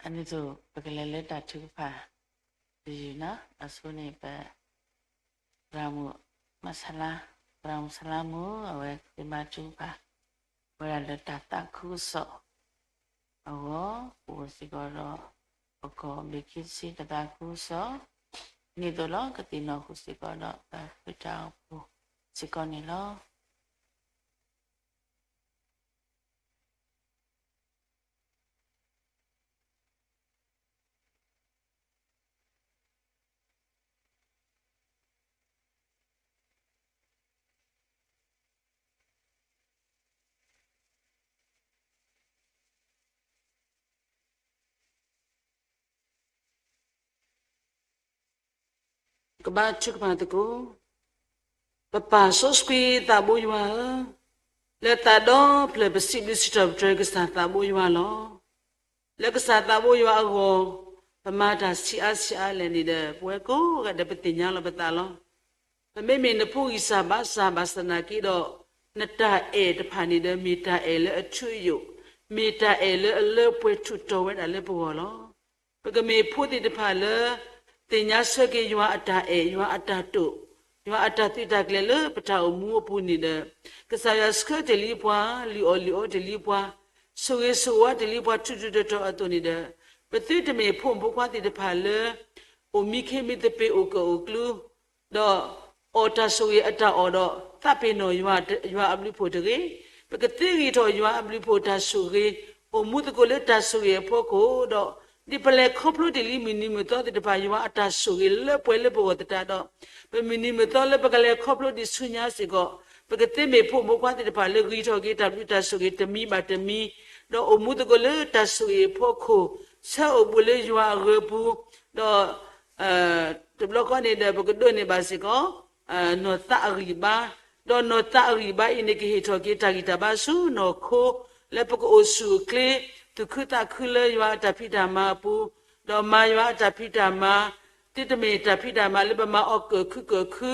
အန့ၣ်သိး ပကလဲၤလၢတၢ်ထုကဖၣ်တယုၢ်နီၤ, အဆိန့ၣ် ပ သရၣ်မုၣ်မဆါလါ, သရၣ်မုၣ်ဆါလါမုၣ် အဝဲဃ့ဘါထုကဖၣ်ဝဲဒၣ်လၢတၢ်သးခုကစီၣ်အဂီၢ်, အိၣ်စ့ၢ်ကီးဒီး ပကီၢ်ဘ့ၣ်ခံဆံတၢ်သးခုကစီၣ်, န့ၣ်သိးလီၤ ကသ့ၣ်နီၣ်ဃုာ်စ့ၢ်ကီးဒီး တၢ်ဃုတၢ်အိၣ်ဖှိၣ်စ့ၢ်ကီးန့ၣ်လီၤ. ကဘါထုကဖၣ်သကိး. ပပၢ်စီဆှံသးဘိယွၤဧၢ, လၢသးဒီဖျၢၣ်ပစံးဘျုးစံးထီၣ်ပတြၢၤကစၢ်သးဘိယွၤလီၤ. လၢကစၢ်သးဘိယွၤအဂီၢ်, ပမၤတၢ်ဆံးအါဆံးအါလဲၣ်န့ၣ်ဒီး ပဝဲကိးဂၤဒဲးပသ့ၣ်ညါလီၤပသးလီၤ. ပမ့မ့ၢ်နဖိဂံၢ်စၢ်ဘါစၢ်ဘၣ်ဆၣ်သနာ်က့ဒီး, နတၢ်အဲၣ်တဖၣ်န့ၣ်ဒီး မ့ၢ်တၢ်အဲၣ်လၢအထူအယိာ်, မ့ၢ်တၢ်အဲၣ်လၢအလၢပှဲၤထူးတီၤဝဲဒၣ်လၢပဂီၢ်လီၤ. ပကမ့ၢ်ဖိသ့ၣ်တဖၣ်လၢ သ့ၣ်ညါဆၢက့ၤယွၤအတၢ်အဲၣ်, ယွၤအတၢ်တိာ်, ယွၤအတၢ်သုးတၢ်ကျဲၤလၢပတၢ်အိၣ်မူအပူၤန့ၣ်ဒီး, ကစၢ်ယွၤဆှၢတ့ၢ်လံပှၤ, လုၢ်အီၣ်လုၢ်အီတ့ၢ်လံပှၤ, ဆိၣ်ဂ့ၤဆိၣ်ဝါတ့ၢ်လံပှၤထူးထူးတီၤတီၤအသိးန့ၣ်ဒီး, ပသုတမ့ၢ်ဖိမုၣ်ဖိခွါသ့ၣ်တဖၣ်လၢ အိၣ်မံခ့မံသပ့ၤအိၣ်ကၢၣ်အိၣ်ကျူ ဒီးအီၣ်တၢ်ဆိၣ်ဂ့ၤအတၢ်အီၣ်ဒီး သးပ့ၤနီၣ်ယွၤအဘျုးအဖှိၣ်တဂ့ၤ. ပကသ့ဂ့ၤထီၣ်ယွၤအဘျုးအဖှိၣ်တၢ်ဆိၣ်ဂ့ၤ, အိၣ်မူသကိးလၢတၢ်ဆိၣ်ဂ့ၤအဖီခိၣ်ဒီး, ဒ်ပလဲၤခီဖျိတ့ၢ်လံမုၢ်နံၤမုၢ်သီသ့ၣ်တဖၣ် ယွၤအတၢ်ဆိၣ်ဂ့ၤလၢပှဲၤလၢပဂီၢ်သတးဒီး, ပမုၢ်နံၤမုၢ်သီလၢပကလဲၤခီဖျိဒံးဆူညါစ့ၢ်ကီး, ပကသ့မ့ၢ်ဖိမုၣ်ဖိခွါသ့ၣ်တဖၣ်လၢဂံၢ်ထီၣ်က့ၤတၢ်ဘျုးတၢ်ဆိၣ်ဂ့ၤတမံၤဘၣ်တမံၤ, ဒီးအိၣ်မူသကိးလၢတၢ်ဆိၣ်ဂ့ၤအဖီခိၣ်, ဆၢအိၣ်ဘူးလၢယွၤအဂၢၤပူၤ, ဒီး တဘျီဃီန့ၣ်ဒီး ပကဒိးန့ၢ်ဘၣ်စ့ၢ်ကီး နီၢ်သးအဂံၢ်ဘါ, ဒီးနီၢ်သးအဂံၢ်ဘါအံၤန့ၣ် ကဟ့ၣ်ထီၣ်က့ၤတၢ်ဂံၢ်တၢ်ဘါဆူနီၢ်ခိ, လၢပကအိၣ်ဆူၣ်အိၣ်ချ့, သူၣ်ခုသးခုလၢယွၤအတၢ်ဖံးတၢ်မၤအပူၤ, ဒီးမၤယွၤအတၢ်ဖံးတၢ်မၤ, သုတမ့ၢ်တၢ်ဖံးတၢ်မၤလၢပမၤအီၤကၢၣ်ခုကၢၣ်ခု,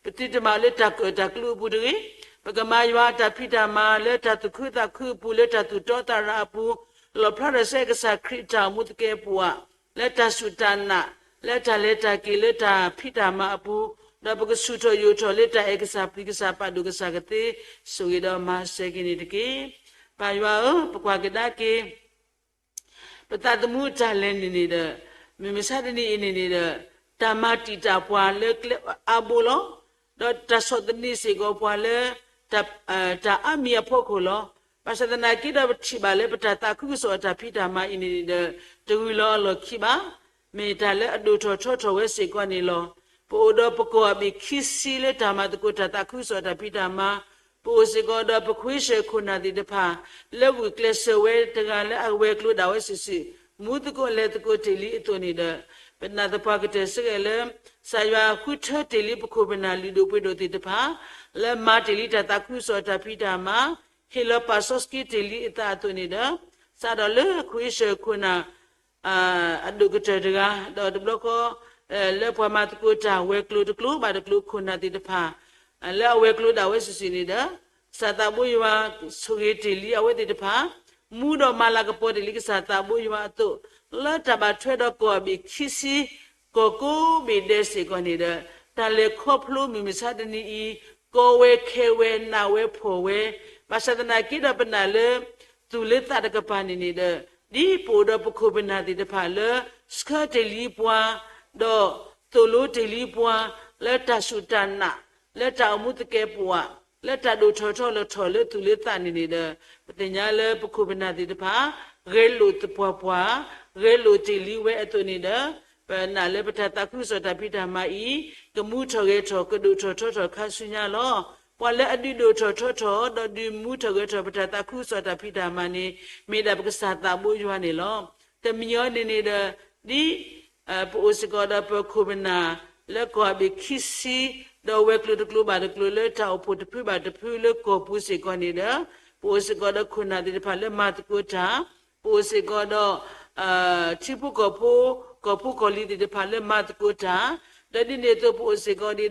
ပသုတမၤလၢတၢ်ကၢၣ်တၢ်ကျူအပူၤတဂ့ၤ, ပကမၤယွၤအတၢ်ဖံးတၢ်မၤလၢတၢ်သူၣ်ခုသးခုအပူၤ, လၢတၢ်သူၣ်တီသးရၤအပူၤ, လီၣ်ဖျါထီၣ်ဆူကစၢ်ခရံာ်အတၢ်အိၣ်မူသကဲးပဝး, လၢတၢ်စူၢ်တၢ်နာ်, လၢတၢ်လဲၤတၢ်က့ၤလၢတၢ်ဖံးတၢ်မၤအပူၤ, ဒီးပကဆူၣ်ထီၣ်ယိာ်ထီၣ်လၢတၢ်အဲၣ်ကစၢ်ပျံၤကစၢ် ပာ်ဒိၣ်ကစၢ်ကသ့, ဆိၣ်ဂ့ၤဒီးမၤစၢၤက့ၤန့ၣ်တက့ၢ်. ပၢ်ယွၤဧၢ, ပကွၢ်ကဒါက့ၤ ပသးသမူအတၢ်လဲၤန့ၣ်န့ၣ်ဒီး, မုၢ်မဆါတနံၤအံၤန့ၣ်န့ၣ်ဒီး, တၢ်မၤတံာ်တာ်ပှၤလၢကျဲအါဘိလီၤ. ဒီးတၢ်ဆီၣ်သနံးစ့ၢ်ကီးပှၤလၢ တၢ်, တၢ်အါမံၤအဖီခိၣ်လီၤ. ဘၣ်ဆၣ်သနာ်က့ဒီး ပထံၣ်ဘၣ်လၢပတၢ်သးခုကစီၣ်အတၢ်ဖံးတၢ်မၤအံၤန့ၣ်န့ၣ်ဒီး, တဂုၤလီၤအလီၢ်ခံဘၣ်. မ့ၢ်တၢ်လၢအဒိၣ်ထီၣ်ထီထီၣ်ဝဲစ့ၢ်ကီးန့ၣ်လီၤ. ပအိၣ်ဒီးပကီၢ်အဘ့ၣ်ခံဆံလၢတၢ်မၤသကိးတၢ်သးခုကစီၣ်အတၢ်ဖံးတၢ်မၤ, ပအိၣ်စ့ၢ်ကီးဒီးပခွ့ၡၢၣ်ခိၣ်နၢ်သ့ၣ်တဖၣ် လၢဂုာ်ကျဲးစၢးဝဲတဂၤလၢအဝဲၤကျိၤဒၣ်ဝဲစုာ်စုာ်, မူသကိးလဲၤသကိးတ့ၢ်လံအသိးန့ၣ်ဒီး, ပနာ်သပှၢ်ကတၢၢ်စ့ၢ်ကီးလၢ ကစၢ်ယွၤဃုထၢတ့ၢ်လံပခိၣ်ပနၢ်လုၢ်ဒိၣ်ပှ့ၤဒိၣ်သ့ၣ်တဖၣ် လၢမၤတ့ၢ်လံတၢ်သးခုကစီၣ်အတၢ်ဖံးတၢ်မၤ, ဟ့ၣ်လီၤပာ်စီဆှံတ့ၢ်လံအသးအသိးန့ၣ်ဒီး, စးထီၣ်လၢခွ့ၡၢၣ်ခိၣ်နၢ် အဒိၣ်ကတၢၢ်တဂၤ, ဒီးတဘျီဃီ လၢပှၤမၤသကိးတၢ်ဝဲၤကျိၤတကျိၤဘၣ်တကျိၤခိၣ်နၢ်သ့ၣ်တဖၣ် လၢအဝဲၤကျိၤဒၣ်ဝဲစုာ်စုာ်န့ၣ်ဒီး, ကစၢ်သးဘိယွၤဆိၣ်ဂ့ၤတ့ၢ်လံအဝဲသ့ၣ်တဖၣ်, မူဒီးမၤလၤကပီၤတ့ၢ်လံကစၢ်သးဘိယွၤအသိး, လၢတၢ်ဘၣ်ထွဲဒီးကီၢ်အဘ့ၣ်ခံဆံ ကီၢ်ကိးဘ့ၣ်ဒဲးစ့ၢ်ကီးန့ၣ်ဒီး, တၢ်လဲၤခီဖျိမုၢ်မဆါတနံၤအံၤ, ကီဝဲခဲဝဲနးဝဲဖှီၣ်ဝဲ, ဘၣ်ဆၣ်သနာ်က့ဒီးပနာ်လၢ သူၣ်လၢသးတကပၤန့ၣ်န့ၣ်ဒီး, ဒ်ပအိၣ်ဒီးပခိၣ်ပနၢ်သ့ၣ်တဖၣ်လၢ ဆှၢတ့ၢ်လံပှၤ, ဒီးသိၣ်လိတ့ၢ်လံပှၤ, လၢတၢ်စူၢ်တၢ်နာ်, လၢတၢ်အိၣ်မူသကဲးပဝး, လၢတၢ်ဒိၣ်ထီၣ်ထီထီၣ်လၢသူၣ်လၢသးန့ၣ်န့ၣ်ဒီး, ပသ့ၣ်ညါလၢပခိၣ်ပနၢ်သ့ၣ်တဖၣ် ဂဲၤလိာ်သပှၢ်ပှၢ်, ဂဲၤလိာ်တ့ၢ်လံဝဲအသိးန့ၣ်ဒီး, ပနာ်လၢပတၢ်သးခုကစီၣ်တၢ်ဖံးတၢ်မၤအံၤ, ကမူထီၣ်ဂဲၤထီၣ် ကဒိၣ်ထီၣ်ထီထီၣ်ခါဆူညါလီၤ. ပှၤလၢအဒုးဒိၣ်ထီၣ်ထီထီၣ် ဒီးဒုးမူထီၣ်ဂဲၤထီၣ်ပတၢ်သးခုကစီၣ်တၢ်ဖံးတၢ်မၤန့ၣ် မ့ၢ်ဒၣ်ပကစၢ်သးဘိယွၤန့ၣ်လီၤ. တမံၤအံၤန့ၣ်န့ၣ်ဒီး, ဒ် ပအိၣ်စ့ၢ်ကီးဒီးပခိၣ်ပနၢ် လၢကီၢ်အဘ့ၣ်ခံဆံ, ဒီးဝဲၤကျိၤတကျိၤဘၣ်တကျိၤလၢတၢ်အိၣ်ဖှိၣ်တဖုဘၣ်တဖုလၢကီၢ်ပူၤစ့ၢ်ကီးန့ၣ်ဒီး, ပအိၣ်စ့ၢ်ကီးဒီးခိၣ်နၢ်သ့ၣ်တဖၣ်လၢမၤသကိးတၢ်, ပအိၣ်စ့ၢ်ကီးဒီး ထံဖိကီၢ်ဖိ, ကီၢ်ဖိကီၢ်လံၤသ့ၣ်တဖၣ်လၢမၤသကိးတၢ်, ဒီးဒ်န့ၣ်အသိးပအိၣ်စ့ၢ်ကီးဒံးဒီး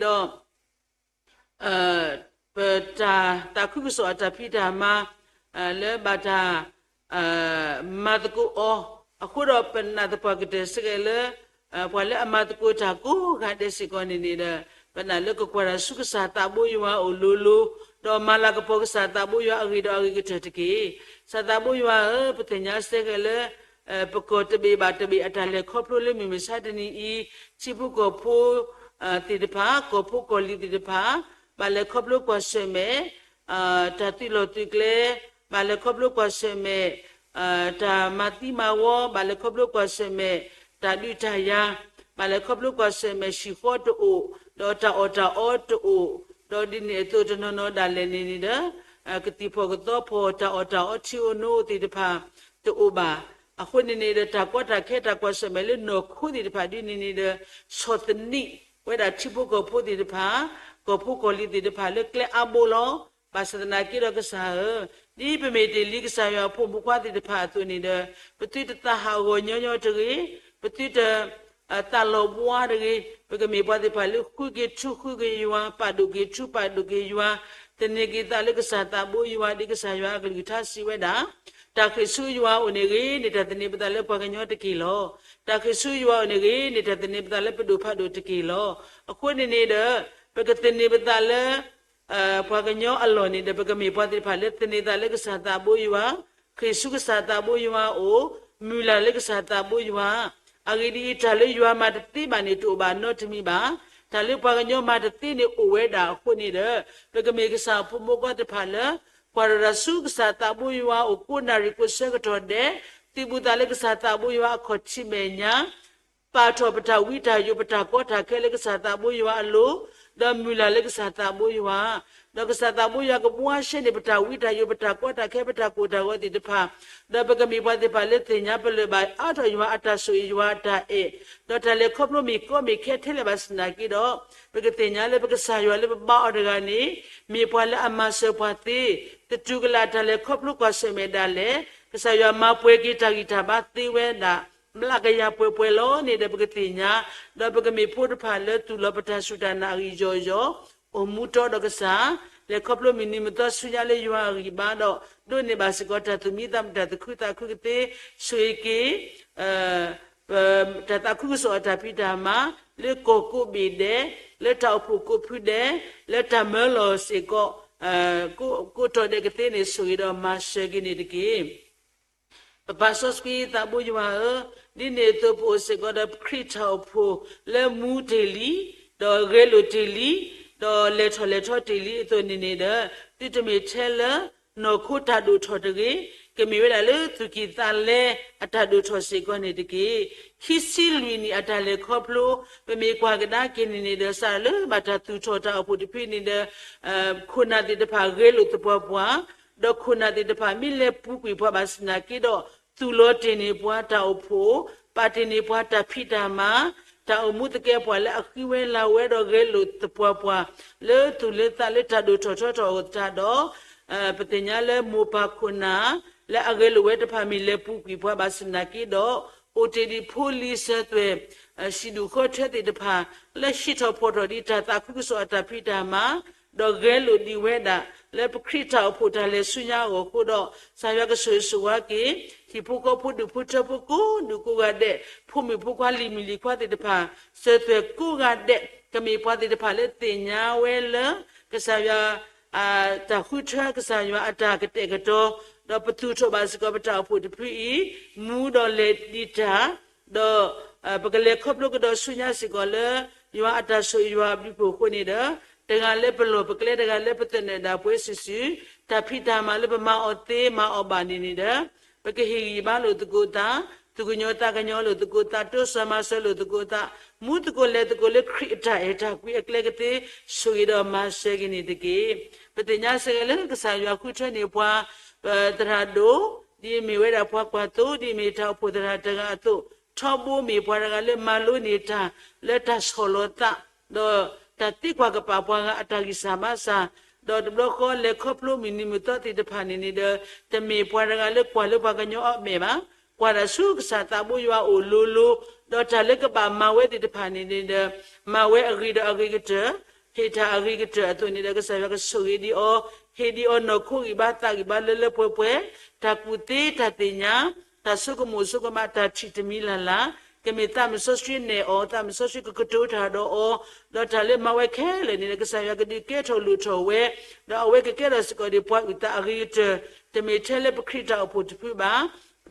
ပတၢ်သးခုကစီၣ်အတၢ်ဖံးတၢ်မၤ လၢဘၣ်တၢ် မၤသကိးအီၤ, အဃိဒီးပနာ်သပှၢ်ကတၢၢ်စ့ၢ်ကီးလၢ ပှၤလၢအမၤသကိးတၢ်ကိးဂၤဒဲးစ့ၢ်ကီးန့ၣ်န့ၣ်ဒီး, ပနာ်လၢကကွၢ်တၢ်ဆူကစၢ်သးဘိယွၤအအိၣ်လိၤလိၤ, ဒီးမၤလၤကပီၤကစၢ်သးဘိယွၤအဂ့ၢ်ဒီးအဂ့ၤကတၢၢ်တက့ၢ်. ကစၢ်သးဘိယွၤဧၢ, ပသ့ၣ်ညါစ့ၢ်ကီးလၢ ပကီၢ်တဘ့ၣ်ဘၣ်တဘ့ၣ်အတၢ်လဲၤခီဖျိလၢမုၢ်မဆါတနံၤအံၤ, ထံဖိကီၢ်ဖိသ့ၣ်တဖၣ်, ကီၢ်ဖိကီၢ်လံၤသ့ၣ်တဖၣ်, ဘၣ်လဲၤခီဖျိကွၢ်ဆၢၣ်မဲာ် တၢ်သုးလီၢ်သုးကျဲ, ဘၣ်လဲၤခီဖျိကွၢ်ဆၢၣ်မဲာ် တၢ်မၤသံမၤဝီ, ဘၣ်လဲၤခီဖျိကွၢ်ဆၢၣ်မဲာ် တၢ်ဒုးတၢ်ယၤ, ဘၣ်လဲၤခီဖျိကွၢ်ဆၢၣ်မဲာ်ဟံၣ်ဃီတအိၣ်, ဒီးတၢ်အီၣ်တၢ်အီတအိၣ်, ဒီးဒ်န့ၣ်အသိးတနီၤနီၤဒၣ်လဲာ်န့ၣ်န့ၣ်ဒီး, ကသံၣ်ဖီၣ်ကသီဖီၣ် တၢ်အီၣ်တၢ်အီထံအိၣ်နိသ့ၣ်တဖၣ် တအိၣ်ဘၣ်. အဃိန့ၣ်န့ၣ်ဒီး တၢ်ကီတၢ်ခဲတၢ်ကွၢ်ဆၢၣ်မဲာ်လၢနီၢ်ခိသ့ၣ်တဖၣ်ဒ်န့ၣ်န့ၣ်ဒီး, ဆီၣ်သနံးဝဲဒၣ်ထံဖိကီၢ်ဖိသ့ၣ်တဖၣ်, ကီၢ်ဖိကီၢ်လံၤသ့ၣ်တဖၣ်လၢကျဲအါဘိလီၤ. ဘၣ်ဆၣ်သနာ်က့ဒီးကစၢ်ဧၢ, ဒ်ပမ့ၢ်တ့ၢ်လံကစၢ်ယွၤအဖိမုၣ်ဖိခွါသ့ၣ်တဖၣ်အသိးန့ၣ်ဒီး, ပသုတသးဟးဂီၤညီညီတဂ့ၤ, ပသုတ သးလီၤဘှါတဂ့ၤ, ပကမ့ၢ်ပှၤသ့ၣ်တဖၣ်လၢဃုက့ၤထူဃုက့ၤယွၤ, ပာ်ဒိၣ်က့ၤထူပာ်ဒိၣ်က့ၤယွၤ, သန့ၤက့ၤသးလၢကစၢ်သးဘိယွၤ, ဒ်ကစၢ်ယွၤအကလုၢ်ကထါစံးဝဲဒၣ်, တၢ်ဃ့ၢ်ဆူယွၤအအိၣ်န့ၣ်ဂ့ၤန့ၣ် တၢ်သန့ၤပသးလၢပှၤကညီတက့ၢ်လီၤ. တၢ်ဃ့ၢ်ဆူယွၤအအိၣ်န့ၣ်ဂ့ၤန့ၣ် တၢ်သန့ၤပသးလၢပဒိၣ်ဖးဒိၣ်တက့ၢ်လီၤ. အဃိန့ၣ်န့ၣ်ဒီး, ပကသန့ၤပသးလၢ ပှၤကညီအလီၢ်န့ၣ်ဒီး ပကမ့ၢ်ပှၤသ့ၣ်တဖၣ်လၢသန့ၤသးလၢကစၢ်သးဘိယွၤ, ဃ့ၢ်ဆူကစၢ်သးဘိယွၤအအိၣ်, မုၢ်လၢ်လၢကစၢ်သးဘိယွၤ. အဂ့ၢ်ဒ်အံၤ, တၢ်လၢယွၤမၤတသ့ဘၣ်န့ၣ် တအိၣ်ဘၣ်နီတမံၤဘၣ်. တၢ်လၢပှၤကညီမၤတသ့န့ၣ်အိၣ်ဝဲဒၣ်အဃိန့ၣ်ဒီး, ပကမ့ၢ်ကစၢ်အဖိမုၣ်ဖိခွါတဖၣ်လၢ ကွၢ်ထီၣ်တၢ်ဆူကစၢ်သးဘိယွၤအအိၣ်ကိးနၣ်ရံၣ်ကိးဆၢကတီၢ်ဒဲး, သုးဘူးသးလၢကစၢ်သးဘိယွၤအခီၣ်ထံးမဲာ်ညါ ပာ်ထီၣ်ပတၢ်ဝံတၢ်ယိး ပတၢ်ကီတၢ်ခဲလၢကစၢ်သးဘိယွၤအလိၤ, ဒီးမုၢ်လၢ်လၢကစၢ်သးဘိယွၤ, ဒီးကစၢ်သးဘိယွၤကဘှါရှဲန့ၢ်ပတၢ်ဝံတၢ်ယိး ပတၢ်ကီတၢ်ခဲ ပတၢ်ကိၢ်တၢ်ဂီၤသ့ၣ်တဖၣ်, ဒီးပကမ့ၢ်ပှၤသ့ၣ်တဖၣ်လၢသ့ၣ်ညါပလၢၢ်ဘၣ်အါထီၣ်ယွၤအတၢ်ဆိၣ်ဂ့ၤ ယွၤအတၢ်အဲၣ်, ဒီးတၢ်လဲၤခီဖျိမ့ၢ်ကီမ့ၢ်ခဲထဲလဲၣ်ဘၣ်ဆၣ်သနာ်က့ဒီး, ပကသ့ၣ်ညါလၢပကစၢ်ယွၤလၢပဘါအီၤတဂၤန့ၣ်, မ့ၢ်ပှၤလၢအမၤစၢၤပှၤသ့, သတူၢ်ကလာ်တၢ်လဲၤခီဖျိကွၢ်ဆၢၣ်မဲာ်ဒၣ်လဲာ်, ကစၢ်ယွၤမၤပှဲၤက့ၤတၢ်ဂံၢ်တၢ်ဘါသ့ဝဲဒၣ် မျးကယၤပှဲၤပှဲၤလီၤန့ၣ်ဒီးပကသ့ၣ်ညါ, ဒီးပကမ့ၢ်ဖိတဖၣ်လၢသူၣ်လီၤပတၢ်စူၢ်တၢ်နာ်အဂံၢ်ယီၢ်ယီၢ်, အိၣ်မူတီဒီးကစၢ်, လဲၤခီဖျိမုၢ်နံၤမုၢ်သီဆူညါလၢယွၤအဂံၢ်ဘါဒီး, ဒိးန့ၢ်ဘၣ်စ့ၢ်ကီးတၢ်သူၣ်မံသးမုာ် တၢ်သူၣ်ခုသးခုကသ့, ဆိၣ်ဂ့ၤက့ၤ တၢ်သးခုကစီၣ်အတၢ်ဖံးတၢ်မၤ, လၢကီၢ်ကိးဘ့ၣ်ဒဲး, လၢတၢ်အိၣ်ဖှိၣ်ကိးဖုဒဲး, လၢတၢ်မၢလီၤစ့ၢ်ကီး ကိးတီၤဒဲးကသ့န့ၣ် ဆိၣ်ဂ့ၤဒီးမၤစၢၤက့ၤန့ၣ်တက့ၢ်. ပပၢ်စီဆှံသးဘိယွၤဧၢ, ဒ်န့ၣ်အသိးပအိၣ်စ့ၢ်ကီးဒီးပခရံာ်တၢ်အိၣ်ဖှိၣ်လၢမူတ့ၢ်လံ, ဒီးဂဲၤလိာ်တ့ၢ်လံ, ဒီးလဲၤထီၣ်လဲၤထီတ့ၢ်လံအသိးန့ၣ်န့ၣ်ဒီး, သုတမ့ၢ်ထဲလၢနီၢ်ခိတၢ်ဒိၣ်ထီၣ်တဂ့ၤ, ကမ့ၢ်ဝဲဒၣ်လၢသူၣ်ကံၢ်သးလဲအတၢ်ဒိၣ်ထီၣ်စ့ၢ်ကီးန့ၣ်တက့ၢ်. ခံဆံလွံၢ်နံၣ်အတၢ်လဲၤခီဖျိ ပမ့ၢ်ကွၢ်ကဒါက့ၤန့ၣ်န့ၣ်ဒီး စးထီၣ်လၢဘၣ်တၢ်သူၣ်ထီၣ်တၢ်အိၣ်ဖှိၣ်တဖုန့ၣ်ဒီး ခိၣ်နၢ်သ့ၣ်တဖၣ်ဂဲၤလိာ်သပှၢ်ပှၢ်, ဒီးခိၣ်နၢ်သ့ၣ်တဖၣ်မ့ၢ်လဲၤပူၤကွံာ်ပှၤဘၣ်ဆၣ်သနာ်က့ဒီး သူၣ်လီၤတ့ၢ်န့ၢ်ပှၤတၢ်အိၣ်ဖှိၣ်, ပာ်တ့ၢ်န့ၢ်ပှၤတၢ်ဖံးတၢ်မၤ, တၢ်အိၣ်မူသကဲပှၤလၢအဃံဝဲလၤဝဲဒီးဂဲၤလိာ်သပှၢ်ပှၢ် လၢသူၣ်လၢသးလၢတၢ်ဒိၣ်ထီၣ်ထီထီၣ်အသးဒီး ပသ့ၣ်ညါလၢမိၢ်ပၢ်ခိၣ်နၢ် လၢအဂဲၤလိာ်ဝဲတဖၣ်မ့ၢ်လဲၤပူၤကွံာ်ပှၤဘၣ်ဆၣ်သနာ်က့ဒီး အိၣ်တ့ၢ်ဒံးဖိလံၤစၢၤသွဲၣ် ဟံၣ်ဒူၣ်ဃီထွဲသ့ၣ်တဖၣ် လၢဟံးထီၣ်ဖီၣ်ထီၣ်ဒံးတၢ်သးခုကစီၣ်အတၢ်ဖံးတၢ်မၤ ဒီးဂဲၤလိာ်ဒံးဝဲဒၣ် လၢပခရံာ်တၢ်အိၣ်ဖှိၣ်တၢ်လဲၤဆူညါအဂီၢ်အဃိဒီး ကစၢ်ယွၤကဆိၣ်ဂ့ၤဆိၣ်ဝါက့ၤ ဟံၣ်ဖိဃီဖိဒူၣ်ဖိထၢဖိကိးဒူၣ်ကိးဂၤဒဲး ဖိမုၣ်ဖိခွါလံၤမုၣ်လံၤခွါသ့ၣ်တဖၣ် စၢၤသွဲၣ်ကိးဂၤဒဲး ကမ့ၢ်ပှၤသ့ၣ်တဖၣ်လၢသ့ၣ်ညါဝဲလၢ ကစၢ်ယွၤ တၢ်ဃုထၢ ကစၢ်ယွၤအတၢ်ကတဲာ်ကတီၤ, ဒီးပသူၣ်ထီၣ်ဘၣ်စ့ၢ်ကီးပတၢ်အိၣ်ဖှိၣ်တဖုအံၤ မူဒီးလဲၤဒံးတၢ်, ဒီး ပကလဲၤခီဖျိကဒီးဆူညါစ့ၢ်ကီးလၢ ယွၤအတၢ်ဆိၣ်ဂ့ၤယွၤအဘျုးအဖှိၣ်အဃိန့ၣ်ဒီး တဂၤလၢပလီၢ်ပကျဲ တဂၤလၢပသနၢၣ်ဒၣ်ပှဲၤစုာ်စုာ် တၢ်ဖံးတၢ်မၤလၢပမၤအီၤသ့မၤအီၤဘၣ်န့ၣ်န့ၣ်ဒီး ပကဟ့ၣ်ဂံၢ်ဘါလိာ်သကိးသး, သူၣ်ကညီၤသးကညီၤလိာ်သကိးသး, တိစၢၤမၤစၢၤလိာ်သကိးသး, မူသကိးလဲၤသကိးလၢခရံာ်အတၢ်အဲၣ်တၢ်ကွံအကျဲကသ့ ဆိၣ်ဂ့ၤဒီးမၤစၢၤက့ၤန့ၣ်တက့ၢ်. ပသ့ၣ်ညါစ့ၢ်ကီးလၢကစၢ်ယွၤဃုထၢန့ၢ်ပှၤ ပသရၣ်ဒိၣ် ဒ်အမ့ၢ်ဝဲဒၣ်ပှၤကွၢ်သိ ဒ်အမ့ၢ်တၢ်အိၣ်ဖှိၣ်သရၣ်တဂၤအသိး, ထီဘိမ့ၢ်ပှၤတဂၤလၢမၤလိန့ၢ်တၢ် လၢတၢ်ဆီၣ်လီၤသး, ဒီးတၢ်သံကွၢ်ကပာ်ပှၤဂၤအတၢ်ဂံၢ်စၢ်ဘါစၢ်, ဒီးတဘျီဃီလဲၤခီဖျိမုၢ်နံၤမုၢ်သီသ့ၣ်တဖၣ်န့ၣ်န့ၣ်ဒီး တမ့ၢ်ပှၤတဂၤလၢကွၢ်လၢပှၤကညီအမဲာ်ဘၣ်, ကွၢ်တၢ်ဆူကစၢ်သးဘိယွၤအအိၣ်လိၤလိၤ, ဒီးတၢ်လၢကဘၣ်မၤဝဲသ့ၣ်တဖၣ်န့ၣ်န့ၣ်ဒီး မၤဝဲအဂ့ၤဒီးအဂ့ၤကတၢၢ်, ဟ့ၣ်တၢ်အဂ့ၤကတၢၢ်အသိးန့ၣ်ဒီး ကစၢ်ယွၤကဆိၣ်ဂ့ၤဒံးအီၤ, ဟ့ၣ်ဒံးအီၤနီၢ်ခိဂံၢ်ဘါသးဂံၢ်ဘါလၢလၢပှဲၤပှဲၤ, တၢ်ကူၣ်သ့တၢ်သ့ၣ်ညါ, တၢ်ဆိကမိၣ်ဆိကမးတၢ်ထံၣ်တမံၤလၢ်လၢ်, ကမ့ၢ်သးမုၣ်စီဆှံနဲၣ်အီၤ, သးမုၣ်စီဆှံကကတိၤတၢ်ဒီးအီၤ, ဒီးတၢ်လၢမၤဝဲခဲလၢာ်န့ၣ်ဒီး ကစၢ်ယွၤကဒုးကဲထီၣ်လိၣ်ထီၣ်ဝဲ, ဒီးအဝဲကကဲထီၣ်စ့ၢ်ကီးဒံးပှၤအုၣ်သးအဂ့ၤကတၢၢ်, တမ့ၢ်ထဲလၢပခရံာ်တၢ်အိၣ်ဖှိၣ်တဖုဘၣ်,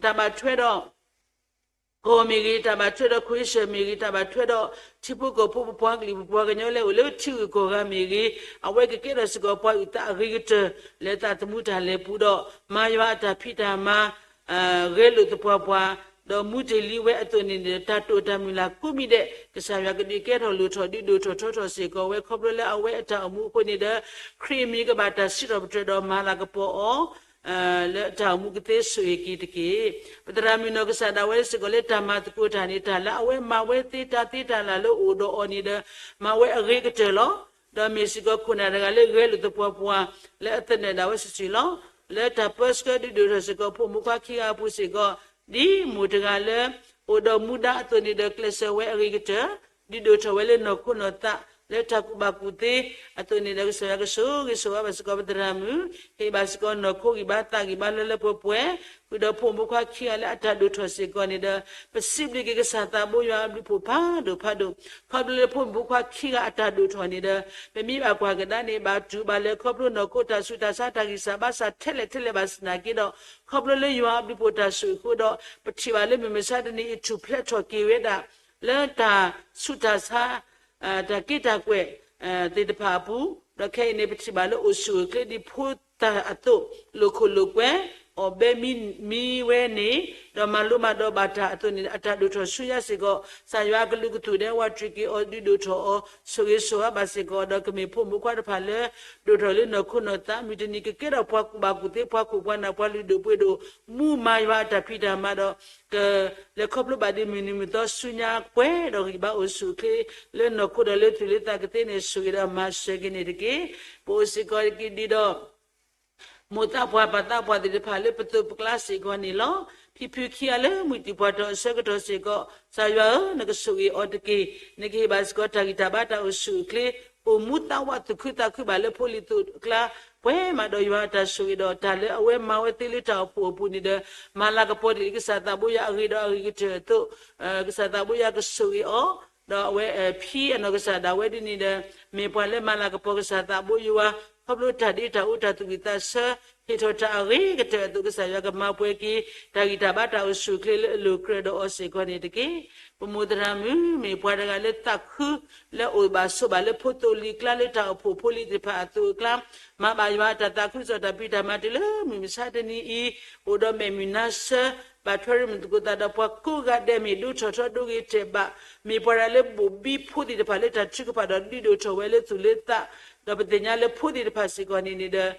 တၢ်ဘၣ်ထွဲဒီး ကီၢ်မ့ၢ်ဂ့ၤ, တၢ်ဘၣ်ထွဲဒီးခိၣ်အ့ၡၢၣ်မ့ၢ်ဂ့ၤ, တၢ်ဘၣ်ထွဲဒီးထံဖိကီၢ်ဖိပပှၤကလုာ်ပပှၤကညီလၢအိၣ်လၢထံဂုၤကီၢ်ဂၤမ့ၢ်ဂ့ၤ, အဝဲကကဲထီၣ်စ့ၢ်ကီးပှၤအုၣ်သးအဂ့ၤကတၢၢ် လၢသးသမူတၢ်လဲၤပူၤဒီး မၤယွၤအတၢ်ဖံးတၢ်မၤ ဂဲၤလိာ်သပှၢ်ပှၢ်, ဒီးမူတ့ၢ်လံဝဲအသိးန့ၣ်ဒီး တၢ်တိာ်တၢ်မုၢ်လၢ်ကိးမံၤဒဲး ကစၢ်ယွၤကဒုးကဲထီၣ်လိၣ်ထီၣ်ဒုးဒိၣ်ထီၣ်ထီထီၣ်စ့ၢ်ကီးဝဲ ခီဖျိလၢအဝဲအတၢ်အိၣ်မူအဃိန့ၣ်ဒီး ခရံာ်အမံၤကဘၣ်တၢ်စံးထီၣ်ပတြၢၤဒီးမၤလၤကပီၤအီၤ လၢတၢ်အိၣ်မူကသ့ဆိၣ်ဂ့ၤက့ၤတက့ၢ်. ပသရၣ်မုၣ်နီၢ်ကစၢ်ဒၣ်ဝဲစ့ၢ်ကီးလၢတၢ်မၤသကိးတၢ်န့ၣ် တၢ်လၢအဝဲမၤဝဲသ့တၢ်သ့တၢ်လၢ်လၢအိၣ်ဒီးအီၤန့ၣ်ဒီး မၤဝဲအဂ့ၤကတၢၢ်လီၤ. ဒီးမ့ၢ်စ့ၢ်ကီးခိၣ်နၢ်တဂၤလၢဂဲၤလိာ်သပှၢ်ပှၢ် လၢအသနၢၣ်ဒၣ်ဝဲစုာ်စုာ်လီၤ. လၢတၢ်ပၢဆှၢဒုးဒိၣ်ထီၣ်စ့ၢ်ကီးဖိမုၣ်ခွါခံဂၤအပူၤစ့ၢ်ကီး ဒ်မိၢ်တဂၤလၢ အိၣ်ဒီးမူဒါအသိးန့ၣ်ဒီး ကျဲးစၢးဝဲအဂ့ၤကတၢၢ် ဒုးဒိၣ်ထီၣ်ဝဲလၢနီၢ်ခိနီၢ်သး လၢတၢ်ကူၣ်ဘၣ်ကူၣ်သ့အသိးန့ၣ်ဒီး ကစၢ်ယွၤကဆိၣ်ဂ့ၤဆိၣ်ဝါဘၣ်စ့ၢ်ကီးပသရၣ်မုၣ်, ဟ့ၣ်ဘၣ်စ့ၢ်ကီးနီၢ်ခိဂံၢ်ဘါသးဂံၢ်ဘါလၢလၢပှဲၤပှဲၤ, ဃုာ်ဒီးဖိမုၣ်ဖိခွါခံဂၤလၢအတၢ်ဒိၣ်ထီၣ်စ့ၢ်ကီးန့ၣ်ဒီး ပစံးဘျုးက့ၤကစၢ်သးဘိယွၤအဘျုးဖှိၣ်ဖးဒိၣ်ဖးဒိၣ်, ခီဖျိလၢဖိမုၣ်ဖိခွါခံဂၤအတၢ်ဒိၣ်ထီၣ်န့ၣ်ဒီး ပမ့ၢ်ဘၣ်ကွၢ်ကဒါန့ၣ် ဘၣ်တူၢ်ဘၣ်လဲၤခီဖျိနီၢ်ခိတၢ်ဆူးတၢ်ဆါတၢ်ဂံၢ်စၢ်ဘါစၢ်ထဲလဲၣ်ထဲလဲၣ်ဘၣ်ဆၣ်သနာ်က့ဒီး ခီဖျိလၢယွၤအဘျုးဖှိၣ်တၢ်ဆိၣ်ဂ့ၤအဃိဒီး ပထံၣ်ဘၣ်လၢမုၢ်မဆါတနံၤအံၤ ထူၣ်ဖျဲးထီၣ်က့ၤဝဲဒၣ်လၢတၢ်ဆူးတၢ်ဆါ တၢ်က့တၢ်ကွဲးသ့ၣ်တဖၣ်အပူၤ, ဒီးခဲအံၤန့ၣ် ပထံၣ်ဘၣ်လၢအိၣ်ဆူၣ်အိၣ်ချ့ဒ်ဖိသၣ်အသိး လိာ်ခိၣ်လိာ်ကွဲ အီၣ်ဘဲမံမံဝဲန့ၣ် ဒီးမၤလိမၤဒိးဘၣ်တၢ်အသိးန့ၣ် အတၢ်ဒိၣ်ထီၣ်ဆူညါစ့ၢ်ကီး ကစၢ်ယွၤအကလုာ်ကသူၣ်ဒဲးဝးတရံးက့ၤအီၤ ဒုးဒိၣ်ထီၣ်အီၤ ဆိၣ်ဂ့ၤဆိၣ်ဝါဘၣ်စ့ၢ်ကီး ဒီးကမ့ၢ်ဖိမုၣ်ခွါတဖၣ်လၢ ဒိၣ်ထီၣ်လၢနီၢ်ခိနီၢ်သး မုၢ်တနံၤကကဲထီၣ်ပှၤကူၣ်ဘၣ်ကူၣ်သ့ ပှၤခိၣ်ပှၤနၢ် ပှၤလုၢ်ဒိၣ်ပှ့ၤဒိၣ် မူမၤယွၤအတၢ်ဖံးတၢ်မၤဒီး ကလဲၤခီဖျိဘၣ်ဒ်မုၢ်နံၤမုၢ်သီဆူညါ ပှဲၤဒီးဂံၢ်ဘါအိၣ်ဆူၣ်အိၣ်ချ့ လၢနီၢ်ခိဒီးလၢသူၣ်လၢသးကသ့န့ၣ် ဆိၣ်ဂ့ၤဒီးမၤစၢၤက့ၤန့ၣ်တက့ၢ်. ပအိၣ်စ့ၢ်ကီးက့ၤဒ်ဒီး မိၢ်သးပှၢ်ပၢ်သးပှၢ်သ့ၣ်တဖၣ်လၢပသိးပကျါစ့ၢ်ကီးန့ၣ်လီၤ. ဖံဖုခံဂၤလၢမုၢ်တံၢ်ပှၤတီၤအဆၢကတီၢ်စ့ၢ်ကီး ကစၢ်ယွၤဧၢ နကဆိၣ်ဂ့ၤအီၤတက့ၢ်. နကဟ့ၣ်ဘၣ်စ့ၢ်ကီးတၢ်ဂံၢ်တၢ်ဘါတၢ်အိၣ်ဆူၣ်အိၣ်ချ့ အိၣ်မူသးဝးသူၣ်ခုသးခုဘၣ်လၢဖိလံၤသိးအကျါ ပှဲၤမးဒီးယွၤအတၢ်ဆိၣ်ဂ့ၤဒီးတၢ်လၢအဝဲမၤဝဲသ့လၢတၢ်အိၣ်ဖှိၣ်အပူၤန့ၣ်ဒီး မၤလၤကပီၤဒ်ကစၢ်သးဘိယွၤအဂ့ၤဒီးအဂ့ၤကတၢၢ်အသိး ကစၢ်သးဘိယွၤကဆိၣ်ဂ့ၤအီၤ ဒီးအဝဲဖံအနီၢ်ကစၢ်ဒၣ်ဝဲဒ်န့ၣ်ဒီး မ့ၢ်ပှၤလၢမၤလၤကပီၤကစၢ်သးဘိယွၤ ခီဖျိတၢ်ဒ့တၢ်အူတၢ်သူၣ်ဝံၣ်သးဆၢ ဟ့ၣ်ထီၣ်တၢ်အဂ့ၤကတၢၢ်အသိး ကစၢ်ယွၤကမၤပှဲၤက့ၤ တၢ်ဂံၢ်တၢ်ဘါတၢ်အိၣ်ဆူၣ်အိၣ်ချ့လၢအလိၤကြၢးဒီးအီၤစ့ၢ်ကီးန့ၣ်တက့ၢ်. ပမိၢ်သရၣ်မုၣ် မ့ၢ်ပှၤတဂၤလၢသးခု လၢအိၣ်ဘၣ်ဆိးဘၣ်လၢဖိသိၣ်လံၤကျါလၢတၢ်အိၣ်ဖှိၣ်ဖိလံၤသ့ၣ်တဖၣ်အသိးအကျါ မၤဘၣ်ယွၤအတၢ်သးခုကစီၣ်တၢ်ဖံးတၢ်မၤတုၤလၢမုၢ်မဆါတနံၤအံၤ အိၣ်ဒီးမဲာ်မုာ်နါဆၢ ဘၣ်ထွဲရ့ၣ်မုၢ်သကိးသးဒီးပှၤကိးဂၤဒဲး မ့ၢ်ဒိထီၣ်ထီဒိဂ့ၤတဲာ်ဘၣ် မ့ၢ်ပှၤတဂၤလၢဘိၣ်ဘံဖိသ့ၣ်တဖၣ်လၢတၢ်ထုကဖၣ်ဒီးဒုးဒိၣ်ထီၣ်ဝဲလၢသူၣ်လၢသး ဒီးပသ့ၣ်ညါလၢဖိသ့ၣ်တဖၣ်စ့ၢ်ကီးန့ၣ်န့ၣ်ဒီး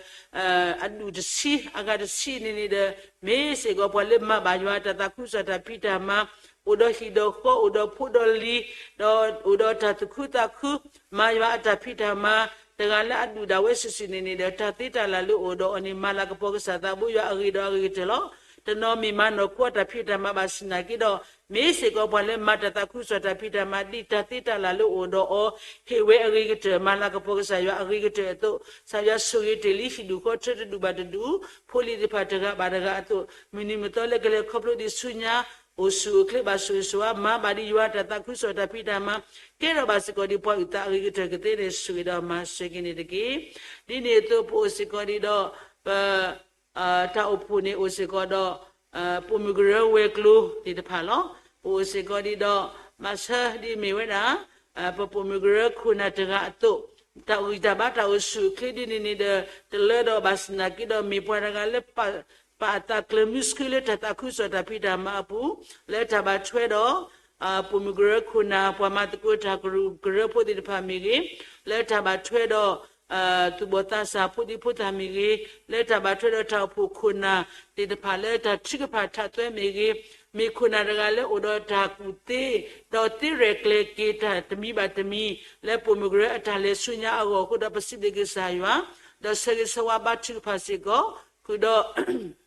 အဒူၣ်တဆံ အဂၤတဆံန့ၣ်န့ၣ်ဒီး မ့ၢ်စ့ၢ်ကီးပှၤလၢမၤဘၣ်ယွၤအတၢ်သးခုကစီၣ်တၢ်ဖံးတၢ်မၤ အိၣ်ဒီးဟံၣ်ဒီးဃီ အိၣ်ဒီးဖိဒီးလံၤ ဒီးအိၣ်ဒီးတၢ်သူၣ်ခုသးခု မၤယွၤအတၢ်ဖံးတၢ်မၤ တဂၤလၢအဒူၣ်ဒၣ်ဝဲစုာ်စုာ်န့ၣ်န့ၣ်ဒီး တၢ်သ့တၢ်လၢ်လၢအိၣ်ဒီးအီၤန့ၣ် မၤလၤကပီၤကစၢ်သးဘိယွၤအဂ့ၤဒီးအဂ့ၤကတၢၢ်လီၤ. တနီၤမ့ၢ်မၤနီၢ်ခိအတၢ်ဖံးတၢ်မၤဘၣ်ဆၣ်နာ်က့ဒီး မ့ၢ်စ့ၢ်ကီးပှၤလၢမၤတၢ်သးခုကစီၣ်တၢ်ဖံးတၢ်မၤ ဒ်တၢ်သ့တၢ်လၢ်လၢအိၣ်ဒီးအီၤ ဟ့ၣ်ဝဲအဂ့ၤကတၢၢ် မၤလၤကပီၤကစၢ်ယွၤအဂ့ၤကတၢၢ်အသိး ကစၢ်ယွၤဆိၣ်ဂ့ၤတ့ၢ်လံ ဟံၣ်ဒူၣ်ဃီထၢတဒူၣ်ဘၣ်တဒူၣ် ဖိလံၤသ့ၣ်တဖၣ်တဂၤဘၣ်တဂၤအသိး မုၢ်နံၤမုၢ်သီလၢကလဲၤခီဖျိဒံးဆူညါ အိၣ်ဆူၣ်အိၣ်ချ့ဘၣ်ဆိၣ်ဂ့ၤဆိၣ်ဝါ မၤဘၣ်ဒံးယွၤတၢ်သးခုကစီၣ်တၢ်ဖံးတၢ်မၤ ကဲထီၣ်ဘၣ်စ့ၢ်ကီးဒံးပှၤအုၣ်သးအဂ့ၤကတၢၢ်ကသ့န့ၣ် ဆိၣ်ဂ့ၤဒီးမၤစၢၤက့ၤန့ၣ်တက့ၢ်. ဒ်န့ၣ်အသိးပအိၣ်စ့ၢ်ကီးဒံးဒီး ပ တၢ်အိၣ်ဖှိၣ်န့ၣ်အိၣ်စ့ၢ်ကီးဒီး ပိာ်မုၣ်ကရၢဝဲၤကျိၤသ့ၣ်တဖၣ်လီၤ. ပအိၣ်စ့ၢ်ကီးဒံးဒီး မၤဆၢဒ်မ့ၢ်ဝဲဒၣ် ပပိာ်မုၣ်ကရၢခိၣ်နၢ်တဂၤအသိး တၢ်ဂံၢ်တၢ်ဘါတၢ်အိၣ်ဆူၣ်အိၣ်ချ့ဒ်န့ၣ်န့ၣ်ဒီး တလၢဒီးဘၣ်ဆၣ်နာ်က့ဒီး မ့ၢ်ပှၤတဂၤလၢ ပာ်အသးကျၢၤမုၢ်ဆှုလၢတၢ်သးခုကစီၣ်တၢ်ဖံးတၢ်မၤအပူၤ လၢတၢ်ဘၣ်ထွဲဒီး ပိာ်မုၣ်ကရၢခိၣ်နၢ် ပှၤမၤသကိးတၢ်ကရူၢ်ကရၢဖိသ့ၣ်တဖၣ်မ့ၢ်ဂ့ၤ, လၢတၢ်ဘၣ်ထွဲဒီး သူၣ်ဘီၣ်သးစၢ်ဖိဒံဖိသၣ်မ့ၢ်ဂ့ၤ, လၢတၢ်ဘၣ်ထွဲဒီးတၢ်အိၣ်ဖှိၣ်ခိၣ်နၢ်သ့ၣ်တဖၣ်လၢတၢ်ထုကဖၣ်ထးသွဲမ့ၢ်ဂ့ၤ, မ့ၢ်ခိၣ်နၢ်တဂၤလၢအိၣ်ဒီးတၢ်ကူၣ်သ့ ဒီးသ့ရဲၣ်ကျဲၤက့ၤတၢ်တမံၤဘၣ်တမံၤ လၢပိာ်မုၣ်ကရၢအတၢ်လဲၤဆူညါအဂီၢ်အဃိဒီး ပစံးဘျုးက့ၤကစၢ်ယွၤ, ဒီးဆၢဂ့ၤဆၢဝါဘါထုကဖၣ်စ့ၢ်ကီး, ဃုာ်ဒီး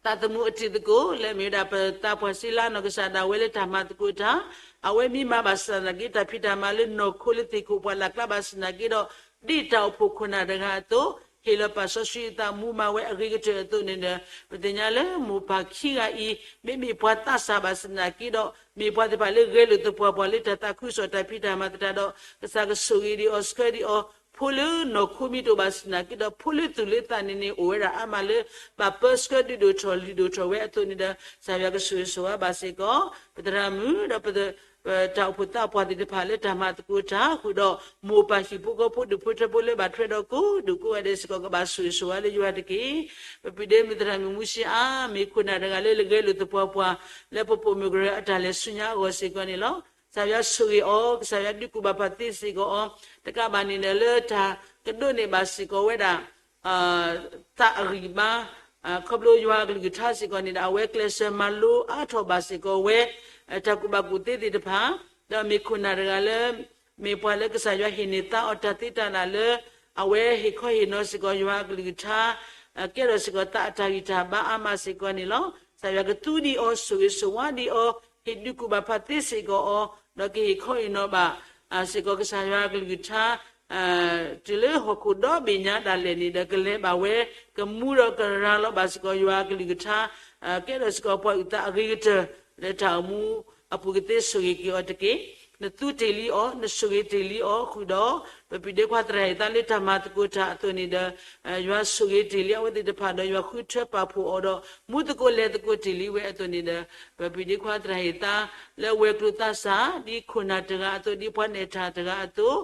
သးသမူအတံၤသကိး လၢအမ့ၢ်ဝဲဒၣ်ပသးပှၢ်စ့လါနီၢ်ကစၢ်ဒၣ်ဝဲလၢတၢ်မၤသကိးတၢ်, အဝဲမ့ၢ်မၤဘၣ်ဆၣ်သနာ်က့ တၢ်ဖံးတၢ်မၤလၢနီၢ်ခိလၢသ့ၣ်ခိၣ်ပှၢ်လၢ်ကျါဘၣ်ဆၣ်သနာ်က့ဒီး ဒ်တၢ်အိၣ်ဖှိၣ်ခိၣ်နၢ်တဂၤအသိး ဟ့ၣ်လီၤပာ်စီဆှံအသးမူမၤဝဲအဂ့ၤကတၢၢ်အသိးန့ၣ်ဒီး ပသ့ၣ်ညါလၢမိၢ်ပၢ်ခံဂၤအံၤ မ့မ့ၢ်ပှၤသးစၢ်ဘၣ်ဆၣ်သနာ်က့ဒီး မ့ၢ်ပှၤသ့ၣ်တဖၣ်လၢဂဲၤလိာ်သပှၢ်ပှၢ်လၢတၢ်သးခုကစီၣ်တၢ်ဖံးတၢ်မၤသတးဒီး ကစၢ်ကဆိၣ်ဂ့ၤဒံးအီၤဆှၢဒံးအီၤ, ဖိလၢနီၢ်ခိမ့ၢ်တအိၣ်ဘၣ်ဆၣ်သနာ်က့ဒီး ဖိလၢသူၣ်လၢသးန့ၣ်န့ၣ် အိၣ်ဝဲဒၣ်အါမးလၢ ဘၣ်ပၢဆှၢဒုးဒိၣ်ထီၣ်လုၢ်ဒိၣ်ထီၣ်ဝဲအသိးန့ၣ်ဒီး ကစၢ်ယွၤကဆိၣ်ဂ့ၤဆိၣ်ဝါဘၣ်စ့ၢ်ကီး ပသရၣ်မုၣ်ဒီး တၢ်အိၣ်ဖှိၣ်သးပှၢ်သ့ၣ်တဖၣ်လၢတၢ်မၤသကိးတၢ် ဃုာ်ဒီး မိၢ်ပၢ်ဟံၣ်ဖိဃီဖိဒူၣ်ဖိထၢဖိလၢဘၣ်ထွဲဒီးကိးဒူၣ်ကိးဂၤဒဲးစ့ၢ်ကီး ကဘၣ်ဆိၣ်ဂ့ၤဆိၣ်ဝါလၢယွၤတက့ၢ်. ပပျံၤဒဲမုၢ်သရၣ်မုၣ်မူၡ့အါ မ့ၢ်ခိၣ်နၢ်တဂၤလၢဂဲၤလိာ်သပှၢ်ပှၢ် လၢပပိာ်မုၣ်ကရၢအတၢ်လဲၤဆူညါအဂီၢ်စ့ၢ်ကီးန့ၣ်လီၤ. ကစၢ်ယွၤဆိၣ်ဂ့ၤအီၤ, ကစၢ်ယွၤဒုးကူၣ်ဘၣ်ပာ်သ့စ့ၢ်ကီးအီၤ, တကးဘၣ်န့ၣ်ဒီးလၢတၢ်ကဒိးန့ၢ်ဘၣ်စ့ၢ်ကီးဝဲဒၣ် သးအဂံၢ်ဘါ ခီဖျိယွၤအကလုၢ်ကထါစ့ၢ်ကီးန့ၣ်ဒီး အဝဲကျဲးစၢးမၤလိအါထီၣ်ဘၣ်စ့ၢ်ကီးဝဲ တၢ်ကူၣ်ဘၣ်ကူၣ်သ့သ့ၣ်တဖၣ်, ဒီးမ့ၢ်ခိၣ်နၢ်တဂၤလၢ မ့ၢ်ပှၤလၢကစၢ်ယွၤဟ့ၣ်န့ၢ်သါအီၤတၢ်သ့တၢ်လၢ်လၢ အဝဲဟ့ၣ်ခီဟ့ၣ်နီၤစ့ၢ်ကီးယွၤအကလုၢ်ကထါ ကဲထီၣ်စ့ၢ်ကီးသးအတၢ်ဂံၢ်တၢ်ဘါအါမးစ့ၢ်ကီးန့ၣ်လီၤ. ကစၢ်ယွၤကသူဒံးအီၤ ဆိၣ်ဂ့ၤဆိၣ်ဝါဒံးအီၤ ဟ့ၣ်ဒုးကူၣ်ဘၣ်ပာ်သ့စ့ၢ်ကီးအီၤ ဒီးကဟ့ၣ်ခီဟ့ၣ်နီၤဘၣ် စ့ၢ်ကီးကစၢ်ယွၤအကလုၢ်ကထါ တုၤလၢဟီၣ်ခိၣ်ဒီဘ့ၣ်ညါဒၣ်လဲာ်န့ၣ်ဒီး ကလဲၤဘၣ်ဝဲ ကမူဒီးကရၤလီၤဘၣ်စ့ၢ်ကီးယွၤအကလုၢ်ကထါ ကဲထီၣ်စ့ၢ်ကီးပှၤအုၣ်သးအဂ့ၤကတၢၢ် လၢတၢ်အိၣ်မူအပူၤကသ့ ဆိၣ်ဂ့ၤက့ၤအီၤတက့ၢ်. နသူတ့ၢ်လံအီၤ နဆိၣ်ဂ့ၤတ့ၢ်လံအီၤ ဃုာ်ဒီး ပပျံၤဒ့ခွါသရၣ်ဟ့ၣ်သါလၢတၢ်မၤသကိးတၢ်အသိးန့ၣ်ဒီး ယွၤဆိၣ်ဂ့ၤတ့ၢ်လံအဝဲသ့ၣ်တဖၣ်ဒီး ယွၤဃုထၢပာ်ဖှိၣ်အီၤဒီး မူသကိးလဲၤသကိးတ့ၢ်လံဝဲအသိးန့ၣ်ဒီး ပပျံၤဒ့ခွါသရၣ်ဟ့ၣ်သါ လၢဝဲၤကျိၤသးစၢ် ဒ်ခိၣ်နၢ်တဂၤအသိး ဒ်ပှၤနဲၣ်တၢ်တဂၤအသိး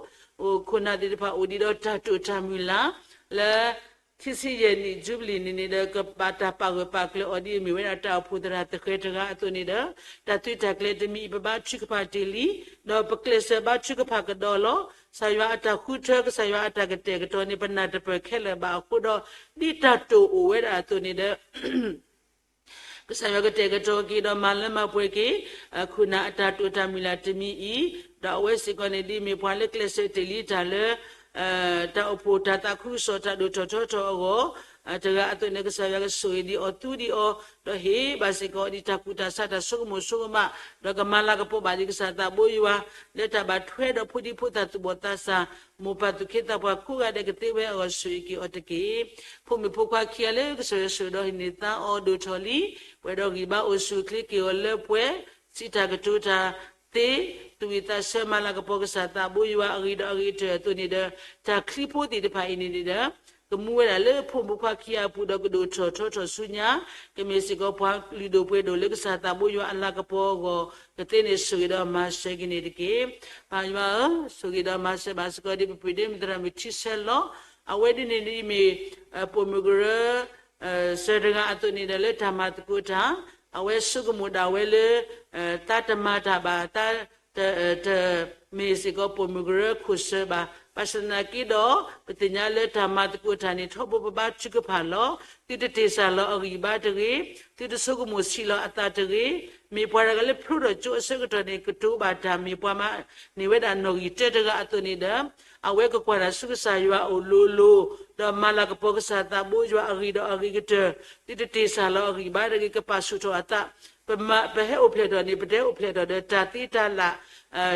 ခိၣ်နၢ်သ့ၣ်တဖၣ်အိၣ်ဒံးဒီးတၢ်တိာ်တၢ်မုၢ်လၢ် လၢ ခံဆံယဲၢ်နံၣ် jubilee န့ၣ်န့ၣ်ဒီး ကဘၣ်တၢ်ပာ်ဂၢၢ်ပာ်ကျၢၤအီၤဒ်အမ့ၢ်ဝဲဒၣ်တၢ်အိၣ်ဖှိၣ်သရၣ်သဃဲၤတဂၤအသိးန့ၣ်ဒီး တၢ်သုးတၢ်ကျဲၤတမံၤအံၤ ပဘါထုကဖၣ်တ့ၢ်လံ ဒီးပကျဲးစၢးဘါထုကဖၣ်ကဒီးလီၤ. ကစၢ်ယွၤအတၢ်ဃုထၢ ကစၢ်ယွၤအတၢ်ကတဲာ်ကတီၤန့ၣ် ပနၢ်တပၢၢ်ခဲလၢာ်ဘၣ်အဃိဒီး ဒ်တၢ်တိာ်အိၣ်ဝဲဒၣ်အသိးန့ၣ်ဒီး ကစၢ်ယွၤကတဲာ်ကတီၤက့ၤဒီးမၤလၢမၤပှဲၤက့ၤ ခိၣ်နၢ်အတၢ်တိာ်တၢ်မုၢ်လၢ်တမံၤအံၤ, ဒီးအဝဲစ့ၢ်ကီးန့ၣ် ဒ်မ့ၢ်ပှၤလၢကျဲးစၢးတ့ၢ်လံတၢ်လၢ တၢ်အိၣ်ဖှိၣ်တၢ်သးခုကစီၣ်တၢ်ဒိၣ်ထီၣ်ထီထီၣ်အဂီၢ် တဂၤအသိးန့ၣ် ကစၢ်ယွၤကဆိၣ်ဂ့ၤဒံးအီၤသူဒံးအီၤ, ဒီးဟ့ၣ်ဘၣ်စ့ၢ်ကီးဒံးတၢ်ကူၣ်တၢ်ဆးတၢ်ဆိကမိၣ်ဆိကမး, ဒီးကမၤလၤကပီၤဘၣ်ဒံးကစၢ်သးဘိယွၤ လၢတၢ်ဘၣ်ထွဲဒီးဖိဒံဖိသၣ်သူၣ်ဘီၣ်သးစၢ် မိၢ်ပၢ်သူၣ်က့သးပှၢ်ကိးဂၤဒဲးကသ့ဝဲအဂီၢ် ဆိၣ်ဂ့ၤက့ၤအီၤတက့ၢ်. ဖိမုၣ်ဖိခွါခံဂၤလၢကစၢ်ယွၤဆိၣ်ဒီးဟ့ၣ်န့ၢ်သါအီၤဒိၣ်ထီၣ်လံ, ပှဲၤဒီးဂံၢ်ဘါအိၣ်ဆူၣ်အိၣ်ချ့က့ၤအီၤလၢပှဲၤ, စံးတၢ်ကတိၤတၢ် သ့, သူၣ်ဝံၣ်သးဆၢမၤလၤကပီၤကစၢ်သးဘိယွၤအဂ့ၤဒီးအဂ့ၤကတၢၢ်အသိးန့ၣ်ဒီး တၢ်ချံဖိသ့ၣ်တဖၣ်အံၤန့ၣ်န့ၣ်ဒီး ကမူဝဲဒၣ်လၢဖိမုၣ်ဖိခွါခံဂၤအပူၤဒီး ကဒိၣ်ထီၣ်ထီထီၣ်ဆူညါ, ကမ့ၢ်စ့ၢ်ကီးပှၤလုၢ်ဒိၣ်ပှ့ၤဒိၣ်လၢကစၢ်သးဘိယွၤအလၤကပီၤအဂီၢ်, ကသ့န့ၣ်ဆိၣ်ဂ့ၤဒီးမၤစၢၤက့ၤန့ၣ်တက့ၢ်. ပၢ်ယွၤဧၢ, ဆိၣ်ဂ့ၤဒီးမၤစၢၤဘၣ်စ့ၢ်ကီးဒ် ပပုၢ်ဒ့မုၣ်သရၣ်မုၣ်ထံဆၢလီၤ. အဝဲဒ်န့ၣ်ဒ်အံၤမ့ၢ် ပိာ်မုၣ်ကရၢ စၢၤတဂၤအသိးန့ၣ်ဒီး လၢတၢ်မၤသကိးတၢ်, အဝဲဆိကမိၣ်ဒၣ်ဝဲလၢ တၢ်တမၤတၢ်ဘၣ်, တၢ် တမ့ၢ်စ့ၢ်ကီးပိာ်မုၣ်ကရၢခိၣ်စၢၤဘၣ်. ဘၣ်ဆၣ်သနာ်က့ဒီး ပသ့ၣ်ညါလၢတၢ်မၤသကိးတၢ်န့ၣ် ထီဘိပဘါထုကဖၣ်လီၤ. သုတတ့ၢ်စၢ်လီၤအဂံၢ်ဘါတဂ့ၤ, သုတဆိကမိၣ်ဆံးလီၤအသးတဂ့ၤ. မ့ၢ်ပှၤတဂၤလၢဖျိထီၣ်ကၠိအဆၢကတီၢ်န့ၣ် ကတိၤဘၣ်တၢ်မ့ၢ်ပှၤမၤန့ၢ်ဝဲဒၣ်နီၣ်ဂံၢ်တၢတဂၤအသိးန့ၣ်ဒီး အဝဲကကွၢ်တၢ်ဆူကစၢ်ယွၤအအိၣ်လိၤလိၤ, ဒီးမၤလၤကပီၤကစၢ်သးဘိယွၤအဂ့ၤဒီးအဂ့ၤကတၢၢ်, သုတတ့ၢ်စၢ်လီၤအဂံၢ်ဘါတဂ့ၤ, ကပာ်ဆူၣ်ထီၣ်အသး, ပမၤ ပဟဲအိၣ်ဖျဲၣ်ထီၣ်န့ၣ် ပတဟဲအိၣ်ဖျဲၣ်ထီၣ်ဒီးတၢ်သ့တၢ်လၣ်,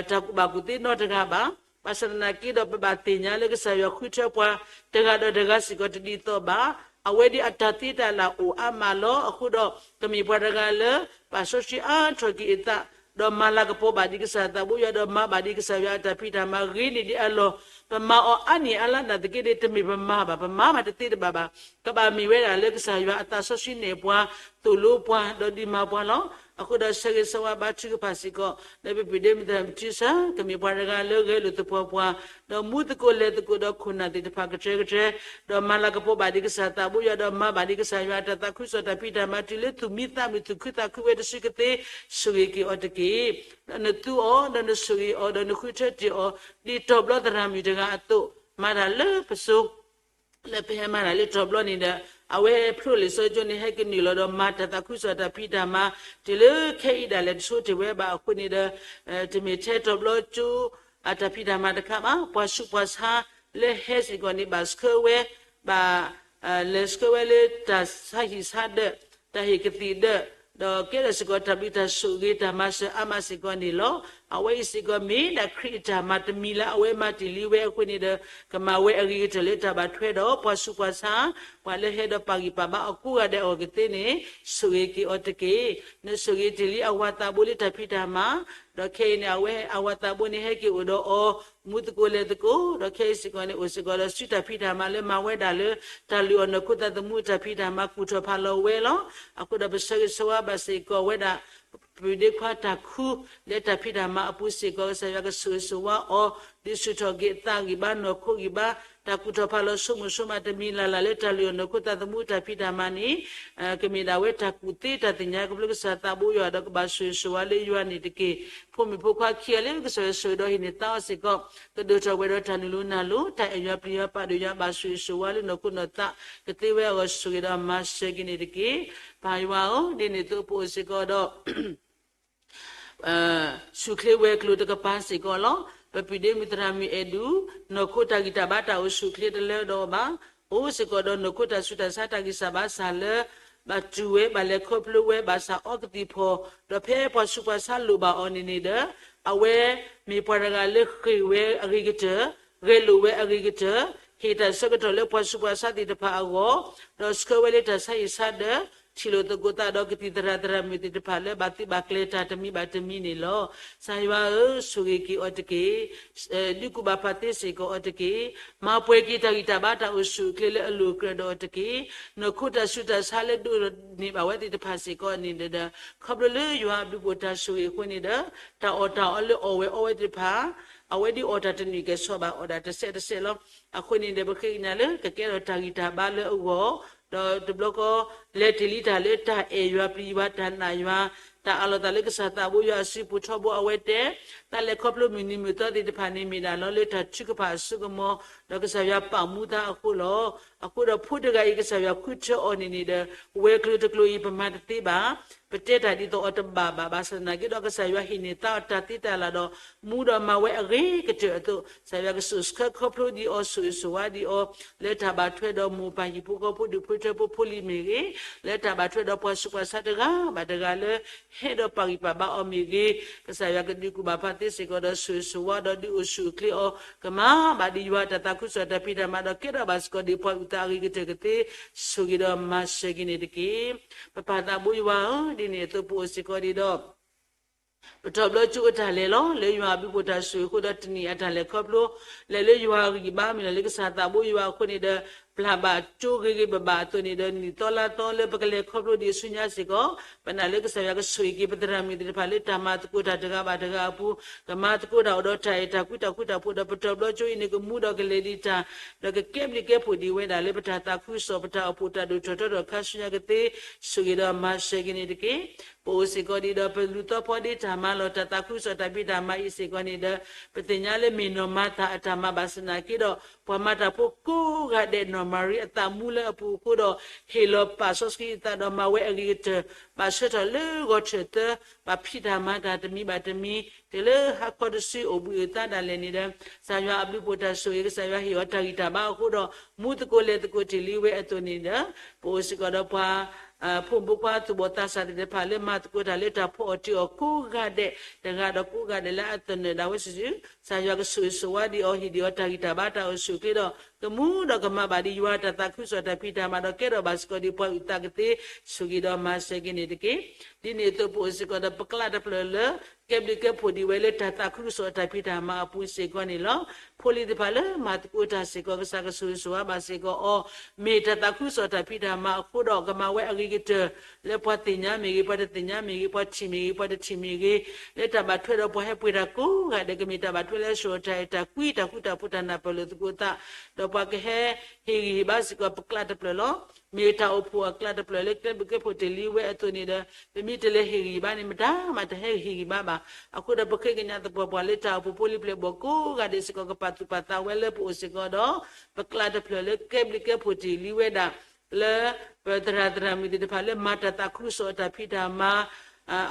တၢ်ကူၣ်ဘၣ်ကူၣ်သ့နီတဂၤဘၣ်. ဘၣ်ဆၣ်သနာ်က့ဒီး ပဘၣ်သ့ၣ်ညါလၢကစၢ်ယွၤဃုထၢပှၤတဂၤဒီးတဂၤစ့ၢ်ကီးတဒ်သိးဘၣ်. အဝဲဒ်အတၢ်သ့တၢ်လၣ်အိၣ်အါမးလီၤ. အဃိဒီး ကမ့ၢ်ပှၤတဂၤလၢ ပာ်စီဆှံအါထီၣ်က့ၤအသး, ဒီးမၤလၤကပီၤဘၣ်ဒံးကစၢ်သးဘိယွၤ, ဒီးမၤဘၣ်ဒံးကစၢ်ယွၤအတၢ်ဖံးတၢ်မၤဂ့ၤန့ၢ်ဒံးအလီၢ်, ပမၤအီၤအါနံၣ်အါလါနာ်သက့န့ၣ် တမ့ၢ်ပမၤဘၣ်, ပမၤမးတသ့တဘၣ်ဘၣ်. ကဘၣ်မ့ၢ်ဝဲဒၣ်လၢကစၢ်ယွၤအသးစီဆှံနဲၣ်ပှၤ, သိၣ်လိပှၤ, ဒီးဒုးမၤပှၤလီၤ. အဃိဒီးဆၢဂ့ၤဆၢဝါဘါထုကဖၣ်စ့ၢ်ကီး လၢပပုၢ်ဒ့မုၣ်သရၣ်မုၣ်ထံဆၢ, ကမ့ၢ်ပှၤတဂၤလၢဂဲၤလိာ်သပှၢ်ပှၢ်, ဒီးမူသကိးလဲၤသကိးဒီးခိၣ်နၢ်သ့ၣ်တဖၣ်ကတြၢကတြဲ, ဒီးမၤလၤကပီၤဘၣ်ဒံးကစၢ်သးဘိယွၤ, ဒီးမၤဘၣ်ဒံးကစၢ်ယွၤအတၢ်သးခုကစီၣ်တၢ်ဖံးတၢ်မၤတုၤလၢသူၣ်မံသးမုာ်သူၣ်ခုသးခုဝဲတစုကသ့, ဆိၣ်ဂ့ၤက့ၤအီၤတက့ၢ်. ဒီးနသူအီၤ, ဒီးနဆိၣ်ဂ့ၤအီၤ, ဒီးနဃုထၢတ့ၢ်အီၤ, ဒ်တီၤဘျီသရၣ်မုၣ်တဂၤအသိး, မၤတၢ်လၢပစိၤ လၢပဟဲမၤတၢ်လၢတီၤဘျီန့ၣ်ဒီး အဝဲဖျိလံာ်စီဆှံကၠိန့ၣ် ဟဲက့ၤနုာ်လီၤဒီးမၤတၢ်သးခုကစီၣ်တၢ်ဖံးတၢ်မၤ တုၤလၢခဲအံၤဒၣ်လဲာ်တဆိတ့ၢ်ဝဲဘၣ်အဃိန့ၣ်ဒီး တမ့ၢ်ထဲတီၤဘျီကၠိ အတၢ်ဖံးတၢ်မၤတခါဘၣ်. ပှၤဆူးပှၤဆါလၢဟဲစ့ၢ်ကီးန့ၣ် ဘၣ်ဆှၢဝဲ, ဘၣ် လဲၤဆှၢဝဲလၢတၢ်ဆါဟံၣ်ဆါဒၢး, တၢ်ဟ့ၣ်ကသံၣ်ဒၢး, ဒီးကဲထီၣ်စ့ၢ်ကီးတၢ်ဘျုးတၢ်ဆိၣ်ဂ့ၤတၢ်မၤစၢၤအါမးစ့ၢ်ကီးန့ၣ်လီၤ. အဝဲအံၤစ့ၢ်ကီးမ့ၢ်ဒၣ်ခရံာ်အတၢ်မၤတမံၤလၢအဝဲမၤတ့ၢ်လံဝဲအဃိန့ၣ်ဒီး ကမၤဝဲအဂ့ၤကတၢၢ်လၢတၢ်ဘၣ်ထွဲဒီး ပှၤဆူးပှၤဆါ, ပှၤလၢဟဲဒီးပာ်ဂံၢ်ပာ်ဘါအီၤကိးဂၤဒဲးအဂီၢ်ကသ့န့ၣ် ဆိၣ်ဂ့ၤက့ၤအီၤတက့ၢ်. နဆိၣ်ဂ့ၤတ့ၢ်လံအဝၤသးဘိလၢတၢ်ဖံးတၢ်မၤ, ဒီးခဲအံၤန့ၣ် အဝဲအဝၤသးဘိန့ၣ် ဟဲက့ၤအိၣ်ဒီးအီၤ မူသကိးလဲၤသကိး, ဒီးခဲအံၤစ့ၢ်ကီးန့ၣ် အိၣ်စ့ၢ်ကီးဒီးစုတၢ်ဖံးတၢ်မၤလၢမၤဝဲဒၣ်လၢ တၢ်လုၢ်အီၣ်နီၢ်ခိသးသမူတၢ်ဖံးတၢ်မၤ ကူၣ်ထီၣ်ဖးလီၤဝဲလီၤ. အဃိဒီးပဆၢဂ့ၤဆၢဝါဘၣ်စ့ၢ်ကီးဝဲဒၣ် ပပုၢ်ဒ့ခွါတၢ်ခူ လၢတၢ်ဖံးတၢ်မၤအပူၤစ့ၢ်ကီး ကစၢ်ယွၤကဆိၣ်ဂ့ၤဆိၣ်ဝါအီၤ, ဒုးဆူၣ်ထီၣ်က့ၤအသးဂံၢ်ဘါနီၢ်ခိဂံၢ်ဘါ, တၢ်ကူၣ်ထီၣ်ဖးလီၤဆိကမိၣ်ဆိကမးတမံၤလၢ်လၢ်လၢတၢ်လုၢ်အီၣ်နီၢ်ခိသးသမူတၢ်ဖံးတၢ်မၤန့ၣ် ကမ့ၢ်ဒၣ်ဝဲတၢ်ကူၣ်သ့တၢ်သ့ၣ်ညါကဖျိကစၢ်သးဘိယွၤဒီးကဘၣ်ဆိၣ်ဂ့ၤဆိၣ်ဝါလၢယွၤန့ၣ်တက့ၢ်. ဖိမုၣ်ဖိခွါခံဂၤလၢကစၢ်ယွၤဆိၣ်ဂ့ၤဒီးဟံးန့ၢ်သါအီၤစ့ၢ်ကီး ကဒိၣ်ထီၣ်ဝဲဒီးတၢ်နုာ်လီၤနုာ်လီၤ, တၢ်အဲၣ်ယွၤပျံၤယွၤပာ်ဒိၣ်ယွၤ ဘၣ်ဆိၣ်ဂ့ၤဆိၣ်ဝါလၢနီၢ်ခိနီၢ်သးကသ့ဝဲအဂီၢ် ဆိၣ်ဂ့ၤဒီးမၤစၢၤက့ၤန့ၣ်တက့ၢ်. ပၢ်ယွၤဧၢ, ဒ်န့ၣ်အသိးပအိၣ်စ့ၢ်ကီးဒီး ဆူၣ်ချ့ဝဲၤကျိၤတကပၤစ့ၢ်ကီးလီၤ. ပပုၢ်ဒ့မုၣ်သရၣ်မုၣ်အဲၣ်ဒူး နီၢ်ခိတၢ်ဂံၢ်တၢ်ဘါတၢ်အိၣ်ဆူၣ်ချ့တလၢဒီးအီၤဘၣ်. အိၣ်စ့ၢ်ကီးဒီးနီၢ်ခိတၢ်ဆူးတၢ်ဆါတၢ်ဂံၢ်စၢ်ဘါစၢ်လၢ ဘၣ်တူၢ်ဝဲဘၣ်လဲၤခီဖျိဝဲဘၣ်ဆၣ်အီကသံၣ်ဖီၣ်, ဒီးဖဲပှၤဆူးပှၤဆါလိၣ်ဘၣ်အီၤန့ၣ်န့ၣ်ဒီး အဝဲမ့ၢ်ပှၤတဂၤလၢဃ့ၢ်ဝဲအဂ့ၤကတၢၢ်, ဂဲၤလိာ်ဝဲအဂ့ၤကတၢၢ်, ဟ့ၣ်တၢ်ဆၢကတီၢ်လၢပှၤဆူးပှၤဆါသ့ၣ်တဖၣ်အဂီၢ်, ဒီးဆှၢဝဲလၢတၢ်ဆါဟံၣ်ဆါဒၢး, ထံၣ်လိာ်သကိးသးဒီးကသံၣ်သရၣ်သရၣ်မုၣ်သ့ၣ်တဖၣ်လၢဘၣ်သ့ဘၣ်ကျဲၤတၢ်တမံၤဘၣ်တမံၤန့ၣ်လီၤ. ကစၢ်ယွၤဧၢ, ဆိၣ်ဂ့ၤက့ၤအီၤတက့ၢ်. ဒုးကူၣ်ဘၣ်ဖးသ့စ့ၢ်ကီးအီၤတက့ၢ်. မၤပှဲၤက့ၤတၢ်ဂံၢ်တၢ်ဘါတၢ်အိၣ်ဆူၣ်အိၣ်ချ့လၢအလိၤအကြၢးဒီးအီၤတက့ၢ်. နီၢ်ခိတၢ်ဆူးတၢ်ဆါလၢဒိးန့ၢ်ဘၣ်ဝဲသ့ၣ်တဖၣ်စ့ၢ်ကီးန့ၣ်ဒီး ခီဖျိလၢယွၤအဘျုးအဖှိၣ်တၢ်ဆိၣ်ဂ့ၤအဃိန့ၣ်ဒီး တၢ်အီၣ်တၢ်အီလၢအီၣ်ဝဲအီဝဲသ့ၣ်တဖၣ် အဝဲဒ်အီၣ်တၢ်တနံၣ်ကဲၣ်ဆိးဘၣ်အီၣ်ဒၣ်တစဲးတစဲးလီၤ. အဃိန့ၣ်ဒီး ပဃ့ကညးလၢကကဲထီၣ်တၢ်ဂံၢ်တၢ်ဘါလၢအဂီၢ်, ဒီးတဘျီဃီ လဲၤတ့ၢ်လံတၢ်လၢတၢ်အဲၣ်ယွၤပျံၤယွၤတၢ်နာ်ယွၤ, တၢ်အးလီၤသးလၢကစၢ်သးဘိယွၤအစုပူၤထီဘိအဝဲတဲ, တၢ်လဲၤခီဖျိမုၢ်နံၤမုၢ်သီသ့ၣ်တဖၣ်န့ၣ် မ့ၢ်ဒၣ်လီၤလၢတၢ်ထုကဖၣ်အစိကမီၤ, ဒီးကစၢ်ယွၤပာ်မူတၢ်အဃိလီၤ. အဃိဒီးဖိတဂၤအံၤ ကစၢ်ယွၤဃုထၢအီၤန့ၣ်န့ၣ်ဒီး ဝဲၤကျိၤတကျိၤအံၤ ပမၤတသ့ဘၣ်, ပတဲတၢ်ဒ်သိးအီၤတဘၣ်ဘၣ်, ဘၣ်ဆၣ်သနာ်က့ဒီး ကစၢ်ယွၤဟ့ၣ်န့ၢ်သါအီၤတၢ်သ့တၢ်လၢ်ဒီး မူဒီးမၤဝဲအဂ့ၤကတၢၢ်အသိး ကစၢ်ယွၤကဆိၣ်ဆှၢခီဖျိဒံးအီၤ ဆိၣ်ဂ့ၤဆိၣ်ဝါဒံးအီၤ လၢတၢ်ဘၣ်ထွဲဒီးမိၢ်ပၢ်ဟံၣ်ဖိဃီဖိဒူၣ်ဖိထၢဖိဖိလံၤမ့ၢ်ဂ့ၤ, လၢတၢ်ဘၣ်ထွဲဒီးပှၤဆူးပှၤဆါတဂၤဘၣ်တဂၤလၢ ဟဲဒီးပာ်ဂံၢ်ပာ်ဘါအီၤမ့ၢ်ဂ့ၤ, ကစၢ်ယွၤကဒုးကူၣ်ဘၣ်ဖးသ့စ့ၢ်ကီးဒီး ဆိၣ်ဂ့ၤဆိၣ်ဝါဒီးဒုးအိၣ်ဆူၣ်အိၣ်ချ့အီၤ, ကမၤဘၣ်ဒံးယွၤတၢ်သးခုကစီၣ်တၢ်ဖံးတၢ်မၤဒီး ကဲထီၣ်ဘၣ်စ့ၢ်ကီးဒ်ပှၤအုၣ်သးအဂ့ၤကတၢၢ်ကသ့, ဆိၣ်ဂ့ၤဒီးမၤစၢၤက့ၤန့ၣ်တက့ၢ်. ပပၢ်သးဘိယွၤဧၢ, ဒ်န့ၣ်အသိးပအိၣ်စ့ၢ်ကီးဒံးဒီး ပတီၢ်ဘျီကၠိအတၢ်လဲၤလီၤ. လၢယွၤအဘျုးဖှိၣ်တၢ်ဆိၣ်ဂ့ၤအဃိဒီး တနံၣ်အတၢ်လဲၤခီဖျိ လဲၤလၢယွၤအဂံၢ်ဘါ မ့ၢ်လီၤလၢကစၢ်သးဘိယွၤအဃိန့ၣ်ဒီး ပျၢ်ဘၣ်ကၠိဂ့ၤဂ့ၤဘၣ်ဘၣ်အသိးန့ၣ်ဒီး နံၣ်သီလါသီလၢပကလဲၤခီဖျိဒံးအဆူညါစ့ၢ်ကီး ပနာ်လၢကစၢ်ယွၤကဆိၣ်ဂ့ၤက့ၤပသရၣ်မုၣ်သ့ၣ်တဖၣ်လၢတၢ်မၤသကိးတၢ်တဂၤဘၣ်တဂၤအပူၤ, ကမၤသကိးတၢ်အိၣ်ဒီးတၢ်အဲၣ်တၢ်ကွံတၢ်ဃူတၢ်ဖိးဒီး ပတီၢ်ဘျီကၠိအံၤန့ၣ် ကမူဒီးကလဲၤဒံးတၢ် ဒီးကကဲဘျုးကဲဖှိၣ်ဒံးဝဲဒၣ်လၢပတၢ်သးခုကစီၣ် ပတၢ်အိၣ်ဖှိၣ်တၢ်ဒိၣ်ထီၣ်ထီထီၣ်ခါဆူညါကသ့ ဆိၣ်ဂ့ၤဒီးမၤစၢၤက့ၤန့ၣ်တက့ၢ်. ပအိၣ်စ့ၢ်ကီးဒံးဒီးပလူၤသီဖီဒ့တၢ်မၤလီၤတၢ်သးခုကစီၣ်တၢ်ဖံးတၢ်မၤအံၤစ့ၢ်ကီးန့ၣ်ဒီး ပသ့ၣ်ညါလၢမ့ၢ်နီၢ်မၤသၤအတၢ်မၤဘၣ်ဆၣ်သနာ်က့ဒီး ပှၤမၤတၢ်ဖိကိးဂၤဒဲး နီၢ်မၤရံအသးမူလၢအပူၤအဃိဒီး ဟ့ၣ်လီၤပာ်စီဆှံအသးဒီးမၤဝဲအဂ့ၤကတၢၢ် ဘၣ်ဆၢထၢၣ်လၢဂီၤထၢၣ်သၢ ဘၣ်ဖံးတၢ်မၤတၢ်တမံၤဘၣ်တမံၤ တုၤလၢဟါခီတစုအိၣ်ဘှံးအိၣ်သါဒၣ်လဲာ်န့ၣ်ဒီး ကစၢ်ယွၤအဘျုးဖှိၣ်တၢ်ဆိၣ်ဂ့ၤ ကစၢ်ယွၤဟ့ၣ်အီၤတၢ်ဂံၢ်တၢ်ဘါအဃိဒီး မူသကိးလဲၤသကိးတ့ၢ်လံဝဲအသိးန့ၣ်ဒီး ပအိၣ်စ့ၢ်ကီးဒီးပှၤ ဖိမုၣ်ဖိခွါသူၣ်ဘီၣ်သးစၢ်သ့ၣ်တဖၣ်လၢမၤသကိးတၢ်လၢတၢ်ဖီအီၣ်တ့ၢ်အီၣ်ကိးဂၤဒဲး တဂၤဒီးကိးဂၤဒဲးလၢအသနၢၣ်ဒၣ်ဝဲစုာ်စုာ် ကစၢ်ယွၤကဆိၣ်ဂ့ၤဆိၣ်ဝါဒံးအီၤ ဟ့ၣ်ဒံးအီၤတၢ်ဂံၢ်တၢ်ဘါတၢ်အိၣ်ဆူၣ်အိၣ်ချ့ဒီး ကမူဒီးကမၤဘၣ်ဒံးယွၤတၢ်သးခုကစီၣ်တၢ်ဖံးတၢ်မၤဒီး ကဲထီၣ်ဘၣ်စ့ၢ်ကီးဒံးပှၤအုၣ်သးကသ့ ဆိၣ်ဂ့ၤဒီးမၤစၢၤက့ၤန့ၣ်တက့ၢ်. ဒ်န့ၣ်အသိးပအိၣ်စ့ၢ်ကီးဒီးပကျးတဖျၢၣ်လၢ ကဲဘျုးကဲဖှိၣ်ဒံးဝဲလၢတၢ်သးခုကစီၣ်တၢ်ဖံးတၢ်မၤအပူၤစ့ၢ်ကီးန့ၣ်လီၤ. ဖိလံၤသ့ၣ်တဖၣ်လၢမၤသကိးတၢ်စ့ၢ်ကီး ကစၢ်ကဆိၣ်ဂ့ၤဆိၣ်ဝါဘၣ်စ့ၢ်ကီးအီၤ မ့ၢ်တၢ်သးခုကစီၣ်တၢ်ဖံးတၢ်မၤအဃိဒီး ကမၤဝဲအဂ့ၤကတၢၢ် လၢပှၤသ့ၣ်ညါမ့ၢ်ဂ့ၤ ပှၤတသ့ၣ်ညါမ့ၢ်ဂ့ၤ ပှၤထံၣ်မ့ၢ်ဂ့ၤ ပှၤတထံၣ်မ့ၢ်ဂ့ၤ လၢတၢ်ဘၣ်ထွဲဒီးပှၤဟဲပှ့ၤတၢ်ကိးဂၤဒဲး ကမ့ၢ်တၢ်ဘၣ်ထွဲလၢအဆှၢတၢ်အဲၣ်တၢ်ကွံ တၢ်ဃူတၢ်ဖိး တၢ်နၢ်ပၢၢ်လိာ်သကိးသး ဒီးပှၤကဟဲဟ့ၣ်ဂံၢ်ဟ့ၣ်ဘါစ့ၢ်ကီးပကျးတဖျၢၣ်လီၤ. မ့ၢ်တၢ်အိၣ်ဖှိၣ်အကျးတဖျၢၣ်လၢကဲဘျုးကဲဖှိၣ်တ့ၢ်လံဝဲအသိးန့ၣ်ဒီး ပမ့ၢ်တလဲၤဟ့ၣ်ဂံၢ်ဟ့ၣ်ဘါန့ၣ် မတၤမၤတဟဲဟ့ၣ်ဂံၢ်ဟ့ၣ်ဘါဘၣ်. အဃိဒီးပဃ့ကညးသပှၢ်ပှၢ်လၢတၢ်အိၣ်ဖှိၣ်ဖိလံၤပျဲၢ်ဘီၣ်ကိးဂၤဒဲးစ့ၢ်ကီး ကပာ်သူၣ်ပာ်သးဝဲလၢပအိၣ်စ့ၢ်ကီးဒီး ပကျးတဖျၢၣ်လၢကဲဘျုးကဲဖှိၣ်တ့ၢ်လံဝဲဒၣ် လၢပသရၣ်သရၣ်မုၣ်သ့ၣ်တဖၣ်လၢမၤတၢ်သးခုကစီၣ်အတၢ်ဖံးတၢ်မၤ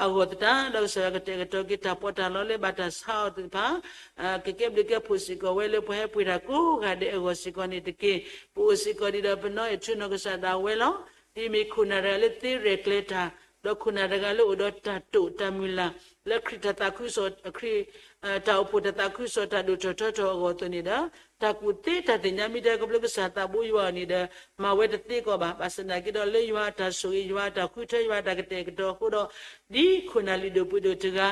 အဂီၢ်သတး ဒီးကစၢ်ယွၤကတဲာ်ကတီၤက့ၤတၢ်ပီးတၢ်လီလၢဘၣ်တၢ်ဆါအီၤသ့ၣ်တဖၣ် ကကဲဘျုးကဲဖှိၣ်စ့ၢ်ကီးဝဲလၢပှၤဟဲပှ့ၤတၢ်ကိးဂၤဒဲးအဂီၢ်စ့ၢ်ကီးန့ၣ်တက့ၢ်. ပအိၣ်စ့ၢ်ကီးဒံးဒီးပနီၢ်အဲၣ်ထူနီၢ်ကစၢ်ဒၣ်ဝဲလီၤ. ဒ်မ့ၢ်ခိၣ်နၢ်တဂၤလၢသ့ရဲၣ်ကျဲၤတၢ် ဒီးခိၣ်နၢ်တဂၤလၢအိၣ်ဒီးတၢ်တိာ်တၢ်မုၢ်လၢ် လၢခရံာ်တၢ်သးခုကစီၣ် ခရံာ် တၢ်အိၣ်ဖှိၣ်တၢ်သးခုကစီၣ်တၢ်ဒိၣ်ထီၣ်ထီထီၣ်အဂီၢ်အသိးန့ၣ်ဒီး တၢ်ကူၣ်သ့တၢ်သ့ၣ်ညါမ့ၢ်တဟဲခီဖျိကစၢ်သးဘိယွၤအီၤန့ၣ်ဒီး မၤဝဲတသ့ကီးဘၣ်. ဘၣ်ဆၣ်သနာ်က့ဒီးလၢယွၤအတၢ်ဆိၣ်ဂ့ၤ ယွၤအတၢ်ဃုထၢ ယွၤအတၢ်ကတဲာ်ကတီၤအဃိဒီး ဒ်ခိၣ်နၢ်လုၢ်ဒိၣ်ပှ့ၤဒိၣ်တဂၤ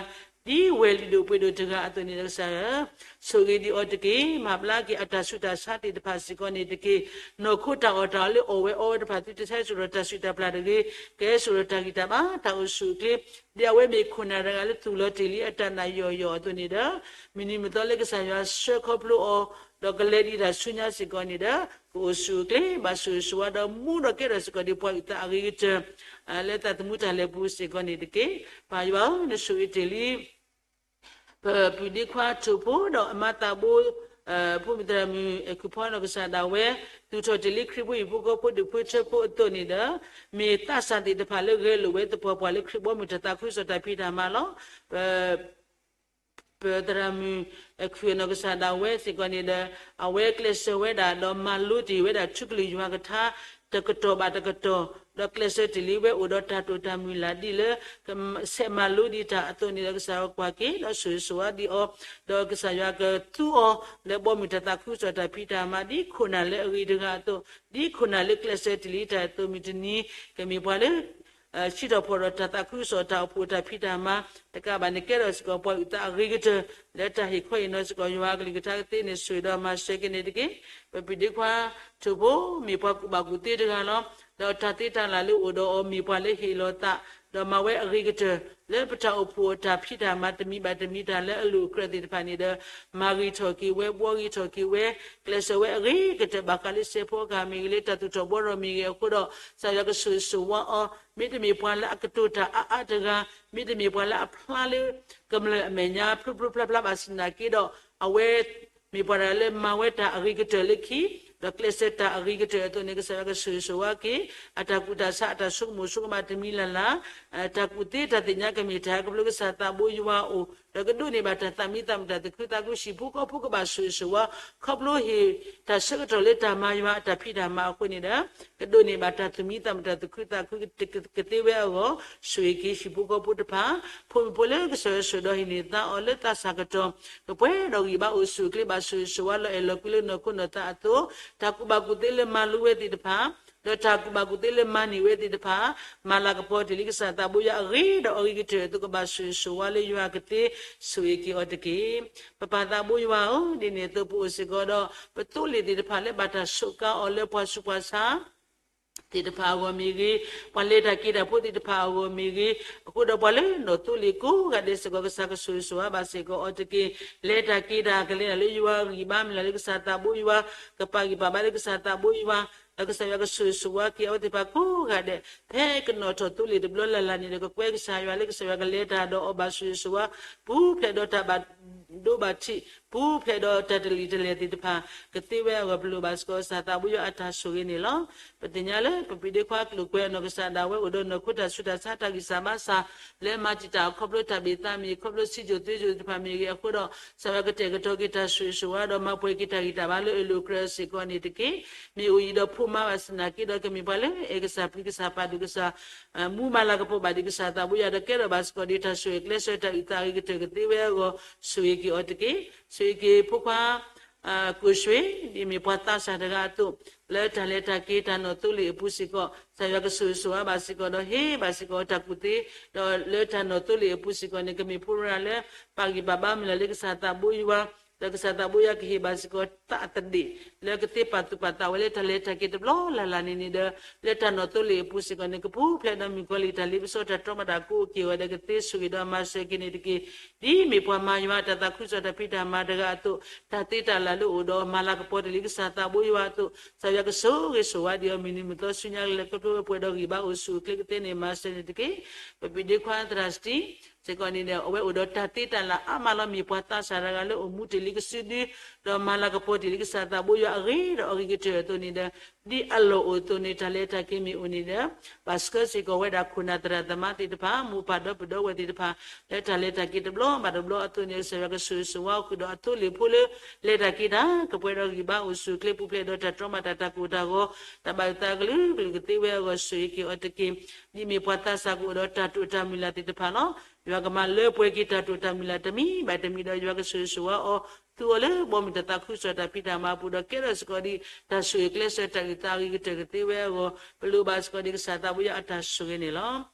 ဒ်ဝဲၢ်လုၢ်ဒိၣ်ပှ့ၤဒိၣ်တဂၤအသိးန့ၣ်ဒီးကစၢ် ဆိၣ်ဂ့ၤဒံးအီၤတက့ၢ်. မၤဘျါက့ၤအတၢ်ဆူးတၢ်ဆါသ့ၣ်တဖၣ်စ့ၢ်ကီးန့ၣ်တက့ၢ်. နီၢ်ခိတၢ်အီၣ်တၢ်အီလၢအီၣ်ဝဲအီဝဲတဖၣ် သုတဆဲးစိာ်ဒီးတၢ်စုၣ်တၢ်ပျၢ်တဂ့ၤ, ကဟဲစိာ်ဒီးတၢ်ဂံၢ်တၢ်ဘါ တၢ်အိၣ်ဆူၣ်အိၣ်ချ့, ဒ်အဝဲမ့ၢ်ခိၣ်နၢ်တဂၤလၢသူၣ်လီၤတ့ၢ်လံအတၢ်နာ်ယီၢ်ယီၢ်အသိးန့ၣ်ဒီး မုၢ်နံၤမုၢ်သီလၢကစၢ်ယွၤဆှၢခီဖျိအီၤ ဒီးကလဲၤဒံးတၢ်ဆူညါစ့ၢ်ကီးန့ၣ်ဒီး ကအိၣ်ဆူၣ်အိၣ်ချ့ ဘၣ်ဆိၣ်ဂ့ၤဆိၣ်ဝါဒီးမူဒီးကဲထီၣ်စ့ၢ်ကီးဒံးပှၤအုၣ်သးအဂ့ၤကတၢၢ် လၢသးသမူတၢ်လဲၤပူၤစ့ၢ်ကီးန့ၣ်တက့ၢ်. ပၢ်ယွၤဧၢ, နဆိၣ်ဂ့ၤတ့ၢ်လံ ပပုၢ်ဒ့ခွါထိၣ်ဖိဒီးအမါသးဘိ ဖိမုၣ်သရၣ်မုၣ်အဲၣ်ခိၣ်ဖီနီၢ်ကစၢ်ဒၣ်ဝဲ သူၣ်ထီၣ်တ့ၢ်လံခရံာ်ဖိဟံၣ်ဖိဃီဖိ ဒူၣ်ဖိထၢဖိအသိးန့ၣ်ဒီး မ့ၢ်သးစၢ်သ့ၣ်တဖၣ်လၢဂဲၤလိာ်ဝဲသပှၢ်ပှၢ်လၢခရံာ်ဘီမုၢ်တၢ်သးခုကစီၣ်တၢ်ဖံးတၢ်မၤလီၤ. ပ ပသရၣ်မုၣ်အဲၣ်ခိၣ်နီၢ်ကစၢ်ဒၣ်ဝဲစ့ၢ်ကီးန့ၣ်ဒီး အဝဲကျဲးစၢးဝဲဒၣ် ဒီးမၤလိတ့ၢ်ဝဲဒၣ်ထူကလုၢ်ယွၤကထါ တကတီၢ်ဘၣ်တကတီၢ်, ဒီးကျဲးစၢးတ့ၢ်လံဝဲအိၣ်ဒီးတၢ်တိာ်တၢ်မုၢ်လၢ်ဒ်လၢ ဆဲးမၤလိဒံးတၢ်အသိးန့ၣ်ဒီး ကစၢ်ယွၤကွၢ်က့ၤ ဒီးဆိၣ်ဂ့ၤဆိၣ်ဝါဒံးအီၤ, ဒီးကစၢ်ယွၤကသူအီၤ လၢဘီမုၢ်တၢ်သးခုကစီၣ်တၢ်ဖံးတၢ်မၤ ဒ်ခိၣ်နၢ်လၢအဂ့ၤတဂၤအသိး, ဒ်ခိၣ်နၢ်လၢကျဲးစၢးတ့ၢ်လံတၢ်အသိးမုၢ်တနံၤ ကမ့ၢ်ပှၤလၢ စံးထီၣ်ဖီၣ်ဒီးတၢ်သးခုကစီၣ်တၢ်အိၣ်ဖှိၣ်တၢ်ဖံးတၢ်မၤ တကးဘၣ်န့ၣ် ကဲထီၣ်စ့ၢ်ကီးပှၤအုၣ်သးအဂ့ၤကတၢၢ် လၢတၢ်ဟ့ၣ်ခီဟ့ၣ်နီၤစ့ၢ်ကီးယွၤအကလုၢ်ကထါကသ့န့ၣ် ဆိၣ်ဂ့ၤဒီးမၤစၢၤက့ၤန့ၣ်တက့ၢ်. ပပုၢ်ဒ့ခွါထိၣ်ဖိ မ့ၢ်ပှၤကူၣ်ဘၣ်ကူၣ်သ့တဂၤလီၤ. ဒီးတၢ်သ့တၢ်လၢ်လၢအိၣ်ဒီးအီၤ မ့ၢ်ပှၤလၢဟ့ၣ်လီၤသး ဒီးမၤဝဲအဂ့ၤကတၢၢ် လၢပတၢ်အိၣ်ဖှိၣ်အတၢ်ဖံးတၢ်မၤတမံၤဘၣ်တမံၤ တၢ်လၢအလိၣ်အကြၢးသ့ၣ်တဖၣ်န့ၣ်ဒီး မၤဂ့ၤထီၣ်က့ၤဝဲ ဘှီဂ့ၤထီၣ်က့ၤဝဲ ကျဲးစၢးဝဲအဂ့ၤကတၢၢ် ဘၣ်ဃးလၢစဲးဖိအဂၤမ့ၢ်ဂ့ၤ လၢတၢ်သူၣ်ထီၣ်ဘှီထီၣ်မ့ၢ်ဂ့ၤအဃိဒီး ကစၢ်ယွၤကဆိၣ်ဂ့ၤဆိၣ်ဝါအီၤ, မ့တမ့ၢ်ပှၤလၢအကတိၤတၢ်အါအါတဂၤ, မ့တမ့ၢ်ပှၤလၢအဖျါလၢ ကမျၢၢ်အမဲာ်ညါ ဖျိဖျိဖျါဖျါဘၣ်ဆၣ်သနာ်က့ဒီး အဝဲ မ့ၢ်ပှၤတဂၤလၢမၤဝဲတၢ်အဂ့ၤကတၢၢ်လၢခံ, ဒီးကျဲးစၢးတၢ်အဂ့ၤကတၢၢ်အသိးန့ၣ် ကစၢ်ယွၤကဆိၣ်ဂ့ၤဆိၣ်ဝါက့ၤ အတၢ်ကူၣ်တၢ်ဆး အတၢ်ဆိကမိၣ်ဆိကမးတမံၤလၢ်လၢ်, တၢ်ကူၣ်သ့တၢ်သ့ၣ်ညါ ကမ့ၢ်တၢ်ဟဲခီဖျိကစၢ်သးဘိယွၤအအိၣ်, ဒီးကဒိးန့ၢ်ဘၣ်တၢ်သးမံသးမုာ်တၢ်သူၣ်ခုသးခု ဟံၣ်ဖိဃီဖိကဘၣ်ဆိၣ်ဂ့ၤဆိၣ်ဝါ ခီဖျိဟ့ၣ်တၢ်ဆၢကတီၢ်လၢတၢ်မၤယွၤအတၢ်ဖံးတၢ်မၤအဃိန့ၣ်ဒီး ကဒိးန့ၢ်ဘၣ်တၢ်သူၣ်မံသးမုာ်တၢ်သူၣ်ခုသးခုကသ့ဝဲအဂီၢ် ဆိၣ်ဂ့ၤက့ၤဟံၣ်ဖိဃီဖိတဖၣ်, ဖိမုၣ်ဖိလၢကစၢ်ယွၤဆိၣ်ဒီးဟံးန့ၢ်သါအီၤလၢသးစၢ်ကတီၢ် ကပှဲၤဒီးဂံၢ်ဘါအိၣ်ဆူၣ်အိၣ်ချ့ ဘၣ်ဆိၣ်ဂ့ၤဆိၣ်ဝါလီၤအဲၣ်လီၤကွံလၢနီၢ်ခိနီၢ်သးအသိး, တၢ်ကူၣ်ဘၣ်ကူၣ်သ့လၢမၤလိဝဲသ့ၣ်တဖၣ် ဒီးတၢ်ကူၣ်ဘၣ်ကူၣ်သ့လၢမၤန့ၢ်ဝဲသ့ၣ်တဖၣ်, မၤလၤကပီၤတ့ၢ်လံကစၢ်သးဘိယွၤအဂ့ၤဒီးအဂ့ၤကတၢၢ်အသိး ကဘၣ်ဆိၣ်ဂ့ၤဆိၣ်ဝါလၢယွၤကသ့ဆိၣ်ဂ့ၤက့ၤအီၤတက့ၢ်. ပပၢ်သးဘိယွၤဧၢ, ဒ်န့ၣ်အသိးပအိၣ်စ့ၢ်ကီးဒီး ပသိလ့ၣ်သ့ၣ်တဖၣ်လၢဘၣ်တၢ်ဆိးကါအီၤလၢပှၤဆူးပှၤဆါ သ့ၣ်တဖၣ်အဂီၢ်မ့ၢ်ဂ့ၤ, ပှၤလဲၤတၢ်က့ၤတၢ်ဖိသ့ၣ်တဖၣ်အဂီၢ်မ့ၢ်ဂ့ၤ, အဃိဒီးပှၤလၢနီၢ်သိလ့ၣ်ကိးဂၤဒဲးစ့ၢ်ကီး ကစၢ်ကဆိၣ်ဂ့ၤဆိၣ်ဝါဘၣ်စ့ၢ်ကီးအီၤတက့ၢ်. လဲၤတၢ်က့ၤတၢ်ကလဲၤတၢ်လၢယွၤအဂံၢ်ဘါမုၢ်လၢ်လၢကစၢ်သးဘိယွၤ, ကပာ်ဂံၢ်ပာ်ဘါလၢကစၢ်သးဘိယွၤ, ဒီးကစၢ်ယွၤကဆိၣ်ဂ့ၤဆိၣ်ဝါက့ၤအဝဲသ့ၣ်တဖၣ်ကိးဂၤဒဲး, ဖဲကနီၣ်ထီၣ်သိလ့ၣ်တဘျီလၢ်လၢ်န့ၣ်ဒီး ကကွဲကစၢ်ယွၤလၢကစၢ်ယွၤကလဲၤတၢ်ဒီးအီၤဘၣ်ဆိၣ်ဂ့ၤဆိၣ်ဝါ, ပူၤဖျဲးဒီးတၢ်ဘၣ်ဒိဘၣ်ထံး, ပူၤဖျဲးဒီးတၢ်တလံာ်တလဲၢ်သ့ၣ်တဖၣ် ကသ့ဝဲအဂီၢ် ပလိၣ်ဘၣ်စ့ၢ်ကီးကစၢ်သးဘိယွၤအတၢ်ဆိၣ်ဂ့ၤန့ၣ်လီၤ. ပသ့ၣ်ညါလၢပပံၤဒ့ခွါကျိာ်ကွဲးအနီၢ်ကစၢ်ဒၣ်ဝဲအိၣ်ဒီးနီၢ်ခိတၢ်ဆူးတၢ်ဆါတၢ်ဂံၢ်စၢ်ဘါစၢ် လၢမၤတံာ်တာ်အခီဖျိတၢ်ဘၣ်သးမ့ၢ်ဂ့ၤ ခီဖျိစံယိၣ်သ့ယိၣ်သ့ၣ်တဖၣ်မ့ၢ်ဂ့ၤအဃိဒီး ကစၢ်ယွၤကတဲာ်ကတီၤက့ၤတၢ်ဆိၣ်ဂ့ၤဆိၣ်ဝါဒီးမၤပှဲၤက့ၤတၢ်ဂံၢ်တၢ်ဘါလၢအလိၤအကြၢးစ့ၢ်ကီးန့ၣ်တက့ၢ်. မ့ၢ်အိၣ်ယံၤဒီးဖိမါဘၣ်ဆၣ်သနာ်က့ဒီး ကမ့ၢ်ပှၤလၢအဲၣ်ကစၢ်ပျံၤကစၢ်ပာ်ဒိၣ်ကစၢ် မူမၤလၤကပီၤဘၣ်ဒံးကစၢ်သးဘိယွၤဒီးကဲထီၣ်ဘၣ်စ့ၢ်ကီးဒ်တၢ်ဆိၣ်ဂ့ၤကျဲးစၢးတၢ်အုၣ်သးအဂ့ၤကတၢၢ်ကသ့ဝဲအဂီၢ် ဆိၣ်ဂ့ၤက့ၤအီၤတက့ၢ်. ဆိၣ်ဂ့ၤက့ၤဖိခွါ ကိၣ်ဆှ့ ဒ်မ့ၢ်ပှၤသးစၢ်တဂၤအသိး လၢတၢ်လဲၤတၢ်က့ၤတၢ်နီၢ်သိလ့ၣ်အပူၤစ့ၢ်ကီး ကစၢ်ယွၤကဆိၣ်ဂ့ၤဆိၣ်ဝါဘၣ်စ့ၢ်ကီးဒီးဟ့ၣ်ဘၣ်စ့ၢ်ကီးတၢ်ကူၣ်သ့ ဒီးလၢတၢ်နီၢ်သိလ့ၣ်အပူၤစ့ၢ်ကီးန့ၣ် ကမ့ၢ်ဖိရၤလၢ ပာ်ဂံၢ်ပာ်ဘါမုၢ်လၢ်လၢကစၢ်သးဘိယွၤ ဒီးကစၢ်သးဘိယွၤကဟ့ၣ်ဘၣ်စ့ၢ်ကီးသးအသဒ့ၣ် လၢကသ့ပာ်သူၣ်ပာ်သးဝဲလၢတၢ်လဲၤတၢ်က့ၤတဘျီလၢ်လၢ်န့ၣ်န့ၣ်ဒီး လၢတၢ်နီၢ်သိလ့ၣ်အပူၤစ့ၢ်ကီးန့ၣ် ကပူၤဖျဲးဒီးမုၣ်ကီၤလံၢ်တၢ်လ့ပစီတၢ်တြီမၤတၢ်ကိးက့ၤဝဲဒီးကသ့ဆိၣ်ဂ့ၤဒီးမၤစၢၤက့ၤန့ၣ်တက့ၢ်. ဒ်မ့ၢ်ပှၤမၤယွၤအတၢ်သးခုကစီၣ်တၢ်ဖံးတၢ်မၤတဂၤအသိး တၢ်သ့တၢ်လၢ်လၢအိၣ်ဒီးမၤလၤကပီၤတ့ၢ်လံကစၢ်သးဘိယွၤအသိး ကစၢ်ယွၤကဆိၣ်ဂ့ၤဆိၣ်ဝါဒံးအီၤ မုၢ်နံၤမုၢ်သီဆူညါကလဲၤခီဖျိဝဲပှဲၤဒီးဂံၢ်ဘါအိၣ်ဆူၣ်အိၣ်ချ့ကသ့န့ၣ် မၤစၢၤန့ၣ်တက့ၢ်. ပပံၤဒ့ခွါသရၣ်စတံ စ့ၢ်ကီးန့ၣ်ဒီး အဝဲအိၣ်ဒီးတၢ်သ့တၢ်လၢ်အါမးလီၤ. မ့ၢ်ပှၤသးစၢ်တဂၤလၢအိၣ်မူတ့ၢ်လံကစုဒု ဒီးမၤလၤကပီၤတ့ၢ်လံကစၢ်သးဘိယွၤအဂ့ၤဒီးအဂ့ၤကတၢၢ်အသိးန့ၣ်ဒီး ဒ်အလီၢ်အိၣ်အသိးန့ၣ် တၢ်လဲၤတၢ်က့ၤမ့ၢ်အိၣ်န့ၣ်ဒီး ဘၣ်ဆှၢစ့ၢ်ကီးဝဲဒၣ်ခိၣ်နၢ်သရၣ်သမါသ့ၣ်တဖၣ် မိၢ်ပၢ်ဒီပုၢ်ဒီဝဲၢ်သ့ၣ်တဖၣ် လၢတၢ်လဲၤတၢ်က့ၤတဘျီဘၣ်တဘျီအသိးန့ၣ် ကစၢ်ယွၤကဆိၣ်ဂ့ၤဆိၣ်ဝါအီၤဃုာ်ဒီးအသိလ့ၣ်ဖိလၢ လဲၤတၢ်က့ၤတၢ် ကပှဲၤဒီးဂံၢ်ဘါအိၣ်ဆူၣ်အိၣ်ချ့ပူၤဖျဲးဒီးတၢ်တြီမၤတၢ်တၢ်ကိၢ်တၢ်ဂီၤ တၢ်ဘၣ်အုၣ်သးကလုာ်ကလုာ်ကသ့ဝဲအဂီၢ် ဆိၣ်ဂ့ၤက့ၤအီၤတက့ၢ်. ဒ်မ့ၢ်ပှၤသးစၢ်ကအိၣ်ဒီးတၢ်တိာ်တၢ်မုၢ်လၢ်သ့ၣ်တဖၣ်လီၤ. ယွၤကမၤလၢပှဲၤက့ၤတၢ်တိာ်တၢ်မုၢ်လၢ်တမံၤဘၣ်တမံၤဒီး ယွၤကဆိၣ်ဂ့ၤဆိၣ်ဝါအီၤ သူအီၤလၢဘီမုၢ်တၢ်သးခုကစီၣ်တၢ်ဖံးတၢ်မၤအပူၤဒီး ကဲထီၣ်စ့ၢ်ကီးဒ်တၢ်ဆိၣ်ဂ့ၤကျဲးစၢးတၢ်အုၣ်သးအဂ့ၤကတၢၢ်ကသ့ဝဲအဂီၢ် ပလိၣ်ဘၣ်စ့ၢ်ကီးဒ်ကစၢ်သးဘိယွၤအတၢ်ဆိၣ်ဂ့ၤန့ၣ်လီၤ.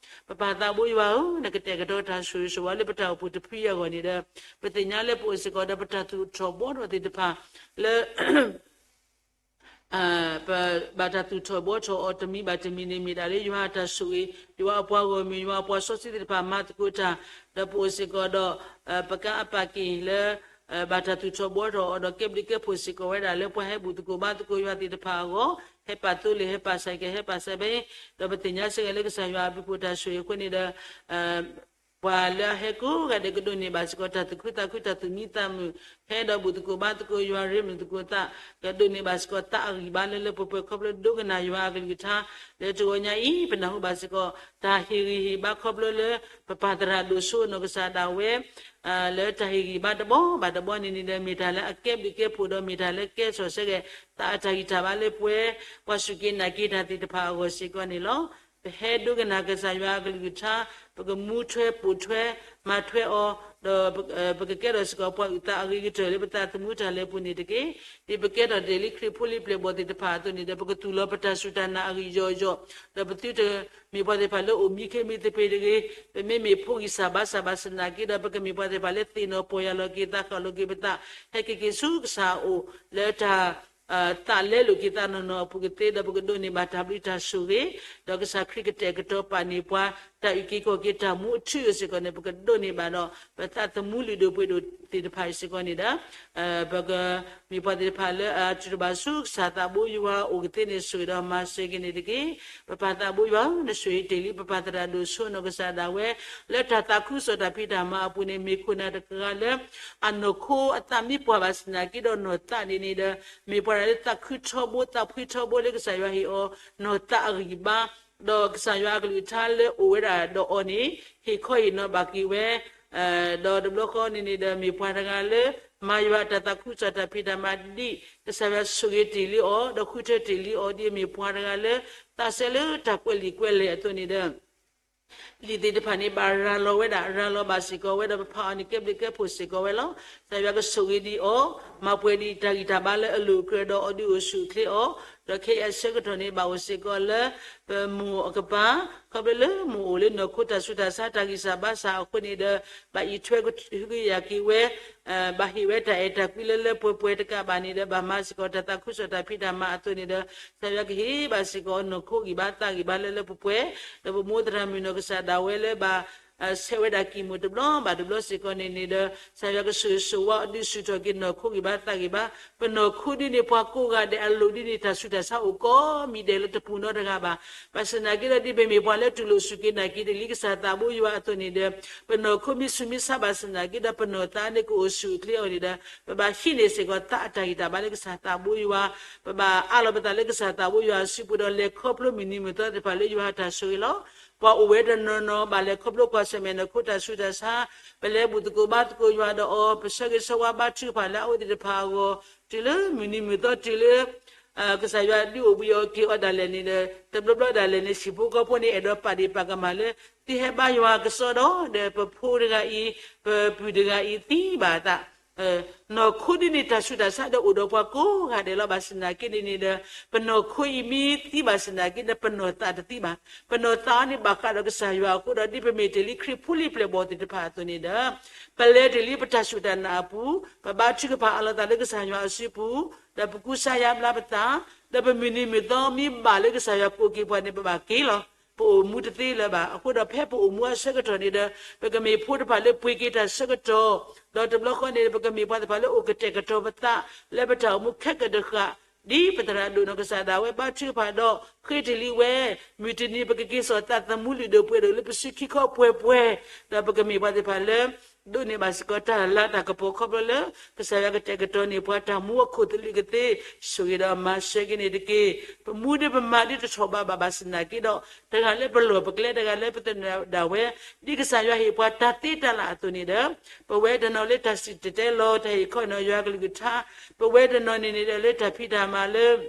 ပပၢ်သးဘိယွၤဧၢ, နကတဲာ်ကတီၤတၢ်ဆိၣ်ဂ့ၤဆိၣ်ဝါလၢပတၢ်အိၣ်ဖှိၣ်တဖုအံၤအဂီၢ်န့ၣ်ဒီး ပသ့ၣ်ညါလၢပအိၣ်စ့ၢ်ကီးဒီးပတၢ်သူၣ်ထီၣ်ဘှီထီၣ်သ့ၣ်တဖၣ် လၢ ပဘၣ်တၢ်သူၣ်ထီၣ်ဘှီထီၣ်အီၤတမံၤဘၣ်တမံၤန့ၣ် မ့ၢ်ဒၣ်လၢယွၤအတၢ်ဆိၣ်ဂ့ၤ, ယွၤအပှၤဂီၢ်မုၢ် ယွၤအပှၤစီဆှံသ့ၣ်တဖၣ်မၤသကိးတၢ်, ဒီးပအိၣ်စ့ၢ်ကီးဒီး ပကါအပာ်က့ၤလၢ ဘၣ်တၢ်သူၣ်ထီၣ်ဘှီထီၣ်အီၤဒီးကဲဘျုးကဲဖှိၣ်စ့ၢ်ကီးဝဲဒၣ်လၢပှၤဟဲဘူၣ်သကိးဘါသကိးယွၤသ့ၣ်တဖၣ်အဂီၢ်, ဟဲပာ်သိလ့ၣ် ဟဲပာ်စဲးကဲး ဟဲပာ်စဲးဘဲ, ဒီးပသ့ၣ်ညါစ့ၢ်ကီးလၢကစၢ်ယွၤအဘျုးအဖှိၣ်တၢ်ဆိၣ်ဂ့ၤအဃိန့ၣ်ဒီး ပှၤလၢအဟဲကိးဂၤဒဲးကဒိးန့ၢ်ဘၣ်စ့ၢ်ကီးတၢ်သူၣ်ခုသးခုတၢ်သူၣ်မံသးမုာ်, ဟဲဒီးဘူၣ်သကိးဘါသကိးယွၤရ့မုာ်သကိးသး, ကဒိးန့ၢ်ဘၣ်စ့ၢ်ကီးသးအဂံၢ်ဘါလၢလၢပှဲၤပှဲၤခီဖျိဒိကနၣ်ယွၤအကလုၢ်ကထါ, လၢတဂီၤညါအံၤ ပနၢ်ဟူဘၣ်စ့ၢ်ကီး တၢ်ဟ့ၣ်ဂံၢ်ဟ့ၣ်ဘါခီဖျိလၢ ပပၢ်သရၣ်ဒိၣ်စိအနီၢ်ကစၢ်ဒၣ်ဝဲ လၢတၢ်ဟ့ၣ်ဂံၢ်ဘါတဘီဘၣ်တဘီန့ၣ်န့ၣ်ဒီး မ့ၢ်တၢ်လၢအကဲဘျုးကဲဖှိၣ်ဒီးမ့ၢ်တၢ်လၢကဲထီၣ်စ့ၢ်ကီး သးအတၢ်ဂံၢ်တၢ်ဘါလၢပှဲၤ ပှၤစူၢ်က့ၤနာ်က့ၤတၢ်သ့ၣ်တဖၣ်အဂီၢ်စ့ၢ်ကီးန့ၣ်လီၤ. ပဟဲဒိကနၣ်ကစၢ်ယွၤအကလုၢ်ကထါ, ပကမူထွဲပိာ်ထွဲမၤထွဲအီၤ, ဒီးပကကဲထီၣ်စ့ၢ်ကီးပှၤအုၣ်သးအဂ့ၤကတၢၢ်လၢ ပသးသမူတၢ်လဲၤပူၤန့ၣ်တက့ၢ်. ဒ်ပကဲထီၣ်တ့ၢ်လံခရံာ်ဖိလံၤပျဲၢ်ဘီၣ်သ့ၣ်တဖၣ်အသိးန့ၣ်ဒီး ပကသူၣ်လီၤပတၢ်စူၢ်တၢ်နာ်အဂံၢ်ယီၢ်ယီၢ်, ဒီးပသုတမ့ၢ်ပှၤသ့ၣ်တဖၣ်လၢအိၣ်မံခ့မံသပ့ၤတဂ့ၤ, ပမ့မ့ၢ်ဖိဂံၢ်စၢ်ဘါစၢ်ဘၣ်ဆၣ်သနာ်က့ဒီး ပကမ့ၢ်ပှၤသ့ၣ်တဖၣ်လၢသ့ၣ်နီၣ်ပီၢ်ယၢ်လီၤက့ၤသးဃၣ်လီၤက့ၤပသး, ဟဲက့ၤက့ၤဆူကစၢ်အအိၣ်လၢတၢ် သးလဲလိာ်က့ၤသးနီၢ်နီၢ်အပူၤကသ့ဒီး ပကဒိးန့ၢ်ဘၣ်တၢ်ဘျုးတၢ်ဆိၣ်ဂ့ၤ, ဒီးကစၢ်ခရံာ်ကတဲာ်ကတီၤပာ်န့ၢ်ပှၤ တၢ်အုၣ်က့ၤခီၣ်က့ၤတၢ်မူအထူအယိာ်စ့ၢ်ကီးန့ၣ် ပကဒိးန့ၢ်ဘၣ်ဒီး ပသးသမူလုၢ်ဒိၣ်ပှ့ၤဒိၣ်သ့ၣ်တဖၣ်အံၤစ့ၢ်ကီးန့ၣ်ဒီး ပကမ့ၢ်ပှၤသ့ၣ်တဖၣ်လၢအတူၢ်တဘၣ်ဆူကစၢ်သးဘိယွၤအအိၣ်ကသ့န့ၣ် ဆိၣ်ဂ့ၤဒီးမၤစၢၤက့ၤန့ၣ်တက့ၢ်. ပပၢ်သးဘိယွၤဧၢ, နဆိၣ်ဂ့ၤတ့ၢ်လံ ပပၢ်သရၣ်ဒိၣ်စိအနီၢ်ကစၢ်ဒၣ်ဝဲ လၢတၢ်သးခုကစီၣ်တၢ်ဖံးတၢ်မၤအပူၤန့ၣ် မ့ၢ်ခိၣ်နၢ်တဂၤလၢ အနီၢ်ခိအသးမံပှၢ်ဘၣ်ဆၣ်သနာ်က့ဒီး နီၢ်သးန့ၣ်န့ၣ်ဒီး မ့ၢ်ပှၤတဂၤလၢသးခုထီဘိ သးဖှံထီဘိလၢကစၢ်ယွၤဟ့ၣ်အီၤ နီၢ်သးအဂံၢ်ဘါ, ဒီးကစၢ်ယွၤအကလုၢ်ကထါလၢအိၣ်ဝဲဒၣ်ဒီးအီၤန့ၣ် ဟ့ၣ်ခီဟ့ၣ်နီၤဘၣ်က့ၤဝဲ, ဒီးတဘျီဃီန့ၣ်န့ၣ်ဒီး မ့ၢ်ပှၤတဂၤလၢ မၤယွၤအတၢ်သးခုကစီၣ်တၢ်ဖံးတၢ်မၤဒ် ကစၢ်ယွၤဆိၣ်ဂ့ၤတ့ၢ်လံအီၤ ဒီးဃုထၢတ့ၢ်လံအီၤ ဒ်အမ့ၢ်ပှၤတဂၤလၢ သးစဲလၢတၢ်ကွဲးလံာ်ကွဲးလဲၢ်အသိးန့ၣ်ဒီး လံာ်သ့ၣ်တဖၣ်န့ၣ် ဘၣ်ရၤလီၤဝဲဒၣ် ရၤလီၤဘၣ်စ့ၢ်ကီးဝဲဒီး ပဖးအီၤန့ၣ် ကဲဘျုးကဲဖှိၣ်စ့ၢ်ကီးဝဲလီၤ. ကစၢ်ယွၤကဆိၣ်ဂ့ၤဒံးအီၤ, မၤပှဲၤဒံးတၢ်ဂံၢ်တၢ်ဘါလၢအလိၤအကြၢးဒီး အီၤဒုးအိၣ်ဆူၣ်အိၣ်ချ့အီၤ, ဒီးခဲအံၤအဆၢကတီၢ်န့ၣ် ဘၣ်အိၣ်စ့ၢ်ကီးလၢ ပမိၢ်အကပၤ ခီဖျိလၢမိၢ်အိၣ်လၢနီၢ်ခိတၢ်ဆူးတၢ်ဆါတၢ်ဂံၢ်စၢ်ဘါစၢ်အဃိန့ၣ်ဒီး ဘၣ်အံးထွဲကဟုကယာ်က့ၤဝဲ ဘၣ်ဟ့ၣ်ဝဲတၢ်အဲၣ်တၢ်ကွံလၢလၢပှဲၤပှဲၤတကးဘၣ်န့ၣ်ဒီး ဘၣ်မၤစ့ၢ်ကီးတၢ်သးခုကစီၣ်တၢ်ဖံးတၢ်မၤအသိးန့ၣ်ဒီး ကစၢ်ယွၤကဟ့ၣ်ဘၣ်စ့ၢ်ကီးနီၢ်ခိဂံၢ်ဘါသးဂံၢ်ဘါလၢလၢပှဲၤပှဲၤ, ဒီးပမိၢ်သရၣ်မုၣ်နီၢ်ကစၢ်ဒၣ်ဝဲလၢဘၣ် ဆဲးဝဲဒၣ်ကံၢ်မုၢ်တဘျီဘၣ်တဘျီစ့ၢ်ကီးန့ၣ်န့ၣ်ဒီး ကစၢ်ယွၤကဆိၣ်ဂ့ၤဆိၣ်ဝါအီၤဒုးဆူၣ်ထီၣ်က့ၤနီၢ်ခိဂံၢ်ဘါသးဂံၢ်ဘါ, ပနီၢ်ခိဒ်န့ၣ်ပှၤကိးဂၤဒဲးအလိၤဒ်န့ၣ် တၢ်ဆူးတၢ်ဆါအိၣ်ကိးမံၤဒဲးလၢတပူၤနီတဂၤဘၣ်. ဘၣ်ဆၣ်သနာ်က့ဒီး ဒ်ပမ့ၢ်ပှၤလၢတူၢ်လိာ်စူၢ်က့ၤနာ်က့ၤတ့ၢ်လံကစၢ်သးဘိယွၤအသိးန့ၣ်ဒီး ပနီၢ်ခိမ့ၢ်ဆူးမ့ၢ်ဆါဘၣ်ဆၣ်သနာ်က့ဒီး ပနီၢ်သးန့ၣ်ကအိၣ်ဆူၣ်အိၣ်ချ့အီၤန့ၣ်ဒီး ပဘၣ်ဟံးန့ၢ်စ့ၢ်ကီးသးအတၢ်ဂံၢ်တၢ်ဘါလၢကစၢ်သးဘိယွၤ, ပဘၣ်အးလီၤပသးလၢကစၢ်သးဘိယွၤအစုပူၤဒီး လဲၤခီဖျိမုၢ်နံၤမုၢ်သီသ့ၣ်တဖၣ်လၢယွၤအတၢ်ဆိၣ်ဂ့ၤလီၤ. ပှၤအိၣ်ဝဲတနီၤနီၤ ဘၣ်လဲၤခီဖျိကွၢ်ဆၢၣ်မဲာ်နီၢ်ခိတၢ်ဆူးတၢ်ဆါ, ပလဲၤဘူၣ်သကိးဘါသကိးယွၤဒီးအီၤ, ပဆၢဂ့ၤဆၢဝါဘါထုကဖၣ်လၢအအိၣ်သ့ၣ်တဖၣ်အဂီၢ်, တုၤလၢမုၢ်နံၤမုၢ်သီတုၤလၢ ကစၢ်ယွၤဒုးအိၣ်ဘှံးအီၤက့ၤအီၤဒၣ်လဲာ်န့ၣ်ဒီး တဘျီဘျီဒၣ်လဲာ်န့ၣ် ဟံၣ်ဖိဃီဖိန့ၣ် အဲၣ်ဒိးပာ်ဒ့ၣ်ပာ်ကမၣ်လၢ သုဟဲဘါယွၤကစီဒီး ဒီးပဖိတဂၤအံၤ ပပုၢ်တဂၤအံၤသံဘၣ်အသး နီၢ်ခိဒ်န့ၣ် တၢ်ဆူးတၢ်ဆါဒီးအိၣ်ဒီးပှၤကိးဂၤဒဲးလီၤ. ဘၣ်ဆၣ်သနာ်က့န့ၣ်န့ၣ်ဒီး ပနီၢ်ခိအံၤမ့ၢ်သံဘၣ်ဆၣ်သနာ်က့ဒီး ပနီၢ်သးတသံဘၣ်. ပနီၢ်သးအီၤန့ၣ်ဘၣ်ဃးဒီးကစၢ်ယွၤအဃိဒီး ဒ်ပမ့ၢ်တ့ၢ်လံခရံာ်ဖိလံၤပျဲၢ်ဘီၣ်သ့ၣ်တဖၣ်အသိးန့ၣ်ဒီး ပလဲၤတ့ၢ်လံပတၢ်စူၢ်တၢ်နာ်အပူၤ, ပဘါထုကဖၣ်အးလီၤသးလၢကစၢ်ယွၤအစုပူၤ, ဒီးပကူစါယါဘျါပသး, ဒီးပမုၢ်နံၤမုၢ်သီမ့ၢ်ဘၣ်လၢကစၢ်ယွၤကိးက့ၤပှၤန့ၣ် ပဘၣ်က့ၤလီၤ. ပအိၣ်မူတသ့လၢၤဘၣ်. အဃိဒီးဖဲပအိၣ်မူအဆၢကတီၢ်န့ၣ်ဒီး ပကမ့ၢ်ဖိတဖၣ်လၢပှ့ၤက့ၤတၢ်ဆၢကတီၢ်, ဒီးတဘျီဃီန့ၣ် ပကမ့ၢ်ပှၤသ့ၣ်တဖၣ်လၢအိၣ်ကတဲာ်ကတီၤပသး လၢပတၢ်အိၣ်မူခဲကဒၢဃာ် ဒ်ပသရၣ်ဒိၣ်နီၢ်ကစၢ်ဒၣ်ဝဲဘါထုကဖၣ်ဒီး ဃ့တ့ၢ်လံဝဲ, မုၢ်တနံၤပကက့ၤစိာ်သးသမူလုၢ်ဒိၣ်ပှ့ၤဒိၣ်လၢပစုခံခီပှဲၤပှဲၤ, ဒီးပကမ့ၢ်ပှၤသ့ၣ်တဖၣ်လၢ ဒိးန့ၢ်ဘၣ်စ့ၢ်ကီးတၢ်လၤတၢ်ကပီၤခီဖျိလၢ ကစၢ်ယွၤကတဲာ်ကတီၤန့ၢ်ပှၤတၢ်မူအခိၣ်သလုးကသ့, ဆိၣ်ဂ့ၤဒီးမၤစၢၤက့ၤန့ၣ်တက့ၢ်. ပမူဒီးပမၤဒ်တထီၣ်ဘးဘၣ်ဘၣ်ဆၣ်သနာ်က့ဒီး တဂၤလၢပလီၢ်ပကျဲ တဂၤလၢပသနၢၣ်ဒၣ်ဝဲ, ဒ်ကစၢ်ယွၤဟ့ၣ်ပှၤတၢ်သ့တၢ်လၢ်အသိးန့ၣ်ဒီး ပဝဲတနီၤလၢတၢ်စံၣ်တဲၤတဲလီၤ တၢ်ဟ့ၣ်ခီနီၤယွၤကလုၢ်ကထါ, ပဝဲတနီၤန့ၣ်န့ၣ်ဒီးလၢတၢ်ဖံးတၢ်မၤလၢ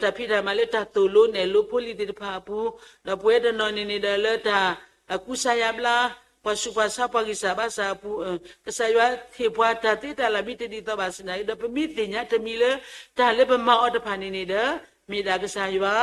တၢ်ဖံးတၢ်မၤလၢတၢ်သိၣ်လိနဲၣ်လိဖိလံၤသ့ၣ်တဖၣ်အပူၤ, ဒီးပဝဲတနီၤန့ၣ်န့ၣ်ဒီးလၢတၢ်ကူစါယါဘျါ ပှၤဆူးပှၤဆါပှၤဂံၢ်စၢ်ဘါစၢ်အပူၤ, ကစၢ်ယွၤဟ့ၣ်ပှၤတၢ်သ့တၢ်လၢ်မ့ၢ်တဒ်သိးဘၣ်ဆၣ်သနာ်က့ဒီး ပမ့ၢ်သ့ၣ်ညါတမံၤလၢ တၢ်လၢပမၤအီၤတဖၣ်န့ၣ်န့ၣ်ဒီး မ့ၢ်ဒၣ်ကစၢ်ယွၤ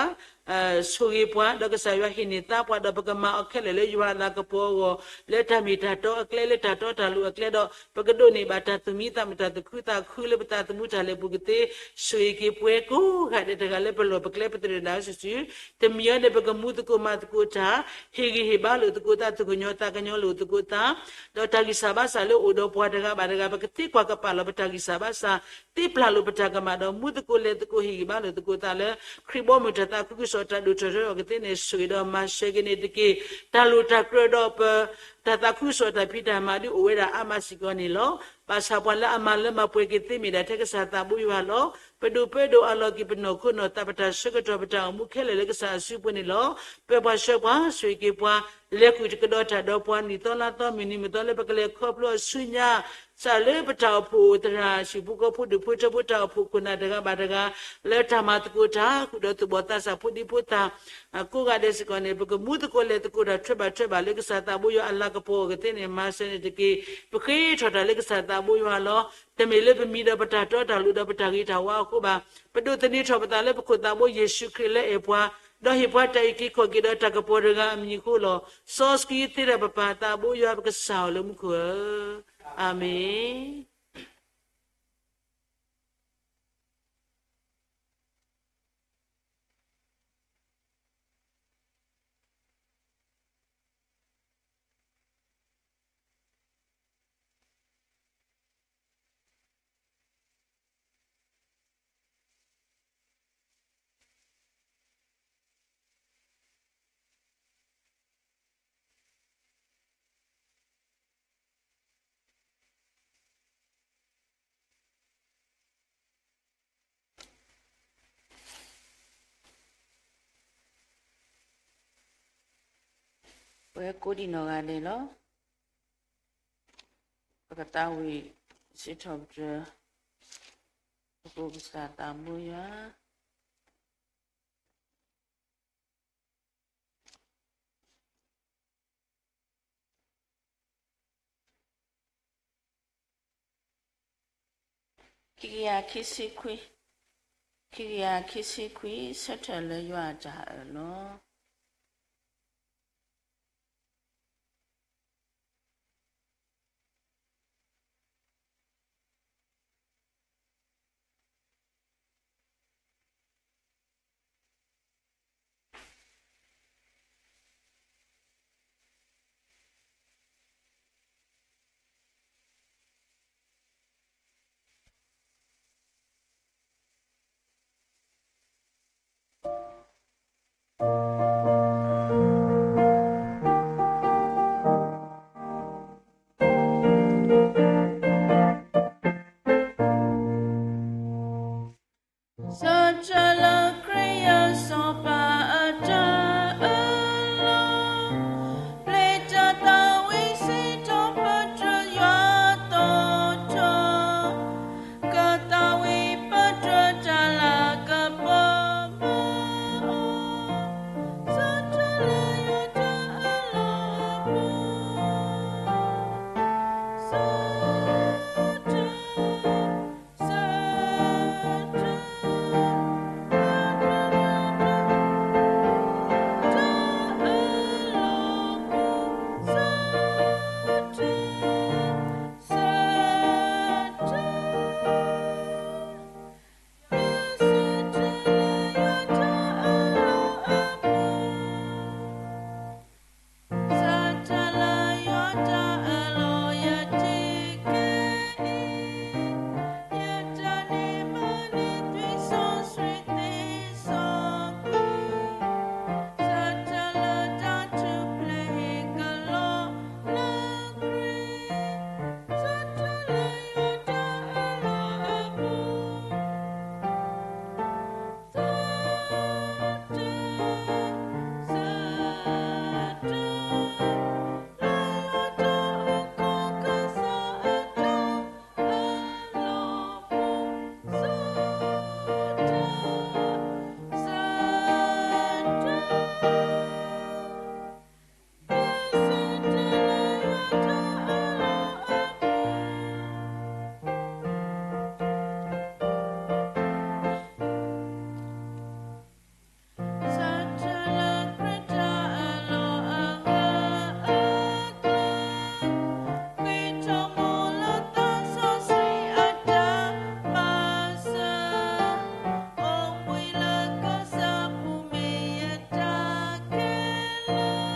ဆိၣ်ဂ့ၤပှၤ ဒီးကစၢ်ယွၤဟ့ၣ်န့ၢ်သါပှၤ ဒီးပကမၤအီၤခဲလၢာ်လၢယွၤအလၤကပီၤအဂီၢ် လၢတၢ်မ့ၢ်တၢ်တီအကျဲ လၢတၢ်တီတၢ်လိၤအကျဲဒီး ပကဒိးန့ၢ်ဘၣ်တၢ်သူၣ်မံသးမုာ် တၢ်သူၣ်ခုသးခုလၢပသးသမူတၢ်လဲၤပူၤကသ့, ဆိၣ်ဂ့ၤက့ၤပှၤကိးဂၤဒဲး တဂၤလၢပလီၢ်ပကျဲ ပသနၢၣ်ဒၣ်စုာ်စုာ်, တမံၤအံၤန့ၣ် ပကမူသကိးမၤသကိးတၢ်, ဟ့ၣ်ဂံၢ်ဟ့ၣ်ဘါလိာ်သကိးသး, သူၣ်ကညီၤသးကညီၤလိာ်သကိးသး, ဒီးတၢ်ဂံၢ်စၢ်ဘါစၢ်လၢအိၣ်ဒီးပှၤတဂၤဘၣ်တဂၤ ပကသ့ကွၢ်ကပာ်လီၤပတၢ်ဂံၢ်စၢ်ဘါစၢ်, သ့ပျၢ်လိာ်ပတၢ်ကမၣ်ဒီး မူသကိးလဲၤသကိး ဟ့ၣ်ဂံၢ်ဘါလိာ်သကိးသးလၢ ခရံာ်ဘီမုၢ်တၢ်သးခုကစီၣ်တၢ်ဒိၣ်ထီၣ်ထီထီၣ်ကသ့န့ၣ် ဆိၣ်ဂ့ၤဒီးမၤစၢၤက့ၤန့ၣ်တက့ၢ်. တၢ်လိၣ်တၢ်ကြၢးဒီးပ တၢ်သးခုကစီၣ်တၢ်ဖံးတၢ်မၤဒ်အိၣ်ဝဲဒၣ်အါမးစ့ၢ်ကီးန့ၣ်လီၤ. ဘၣ်ဆၣ်ပှၤလၢအမၤလၢမၤပှဲၤက့ၤသ့မ့ၢ်ဒၣ်ထဲကစၢ်သးဘိယွၤလီၤ. ပဒိၣ်ပၢဒိၣ်အလီၢ်က့ၤပနီၢ်ခိနီၢ်သး ပတၢ်ဆၢကတီၢ် ပတၢ်အိၣ်မူခဲလၢာ်လၢကစၢ်အစုပူၤန့ၣ်လီၤ. ပၢၤပှၤဆှၢပှၤ ဆိၣ်ဂ့ၤက့ၤပှၤ လဲၤဃုာ်တကဒီးတၢ်ဒီးပှၤ နံၣ်သီလါသီ မုၢ်နံၤမုၢ်သီလၢပကလဲၤခီဖျိအဆူညါ စးလၢပတၢ်အိၣ်ဖှိၣ်သရၣ် ဟံၣ်ဖိဃီဖိ ဒူၣ်ဖိထၢဖိတၢ်အိၣ်ဖှိၣ်ခိၣ်နၢ်တဂၤဘၣ်တဂၤ လၢတၢ်မၤသကိးတၢ် ဃုာ်ဒီးသူၣ်ဘီၣ်သးစၢ်ဖိဒံဖိသၣ် ကိးဂၤဒဲးစ့ၢ်ကီးန့ၣ် ပကမူသကိးလဲၤသကိးတၢ်ထွဲဘၣ်ထွဲဘၣ်လၢကစၢ်သးဘိယွၤအလၤကပီၤအဂီၢ်ကသ့န့ၣ် မၤစၢၤန့ၣ်တက့ၢ်. ပဃ့ထီၣ်တၢ်လၢကစၢ်သးဘိယွၤလီၤ. တမ့ၢ်လၢပမံၤဒီးပတၢ်တီတၢ်လိၤဒီးပတၢ်ဂ့ၤတၢ်ဝါအဃိဘၣ်. ပဒိးသန့ၤထီၣ်ပသးလၢပခိၣ်သးဘိယ့ၣ်ၡူးခရံာ်လၢအဲၣ်ပှၤ ဒီးဟ့ၣ်ပှၤတၢ်အုၣ်က့ၤခီၣ်က့ၤဒီးတၢ်ကပီၤတဂၤအမံၤအဃိလီၤ. စီဆှံသ့တၢ်ပပၢ်သးဘိယွၤပကစၢ်အီၤလၢမူခိၣ်ဧၢ, အၤမ့ၣ်. ပဝဲကိးဒံးနီၢ်ဂၤဒဲးလီၤ. ပကသးဝံၣ်စံးထီၣ်ပတြၢၤ ပကစၢ်သးဘိယွၤ ခံကယၤခံဆံခွံ, ခံကယၤခံဆံခွံ, ဆၢထၢၣ်လၢယွၤအတၢ်အၢၣ်လီၤ. စၢထၢၣ်လၢခရံာ်အစီၤပၤအတၢ်အၢၣ်လီၤ, ပျဲတၢ်သးဝံၣ်စံးထီၣ်ပတြၢၤယွၤသီထီၣ်, ကသးဝံၣ်ပတြၢၤတၢ်လၢကပီၤဘၣ်အီၤ, စၢထၢၣ်လၢယွၤတၢ်အၢၣ်လီၤအပူၤ, စၢထၢၣ် စၢထၢၣ်လၢယွၤတၢ်အၢၣ်လီၤ ယထံၣ်ခဲအံၤ, ယတၢ်န့ၢ်မၤန့ၢ်သွံၣ်စီဆှံသ့စီကွံာ်, စၢထၢၣ်လၢတၢ်ထူၣ်ဖျဲးဟ့ၣ်ကလီလၢခရံာ်, စၢထၢၣ်လၢယွၤတၢ်အၢၣ်လီၤအပူၤ စၢထၢၣ်လၢခရံာ်တၢ်အၢၣ်လီၤအဂၤအကျါ, ဃ့ထီၣ်မၤလၢသးစီဆှံအတၢ်မၤစၢၤ, အိၣ်ဘှံးလၢကစၢ်အပူၤမ့ၢ်ယတၢ်ခဲလၢာ်,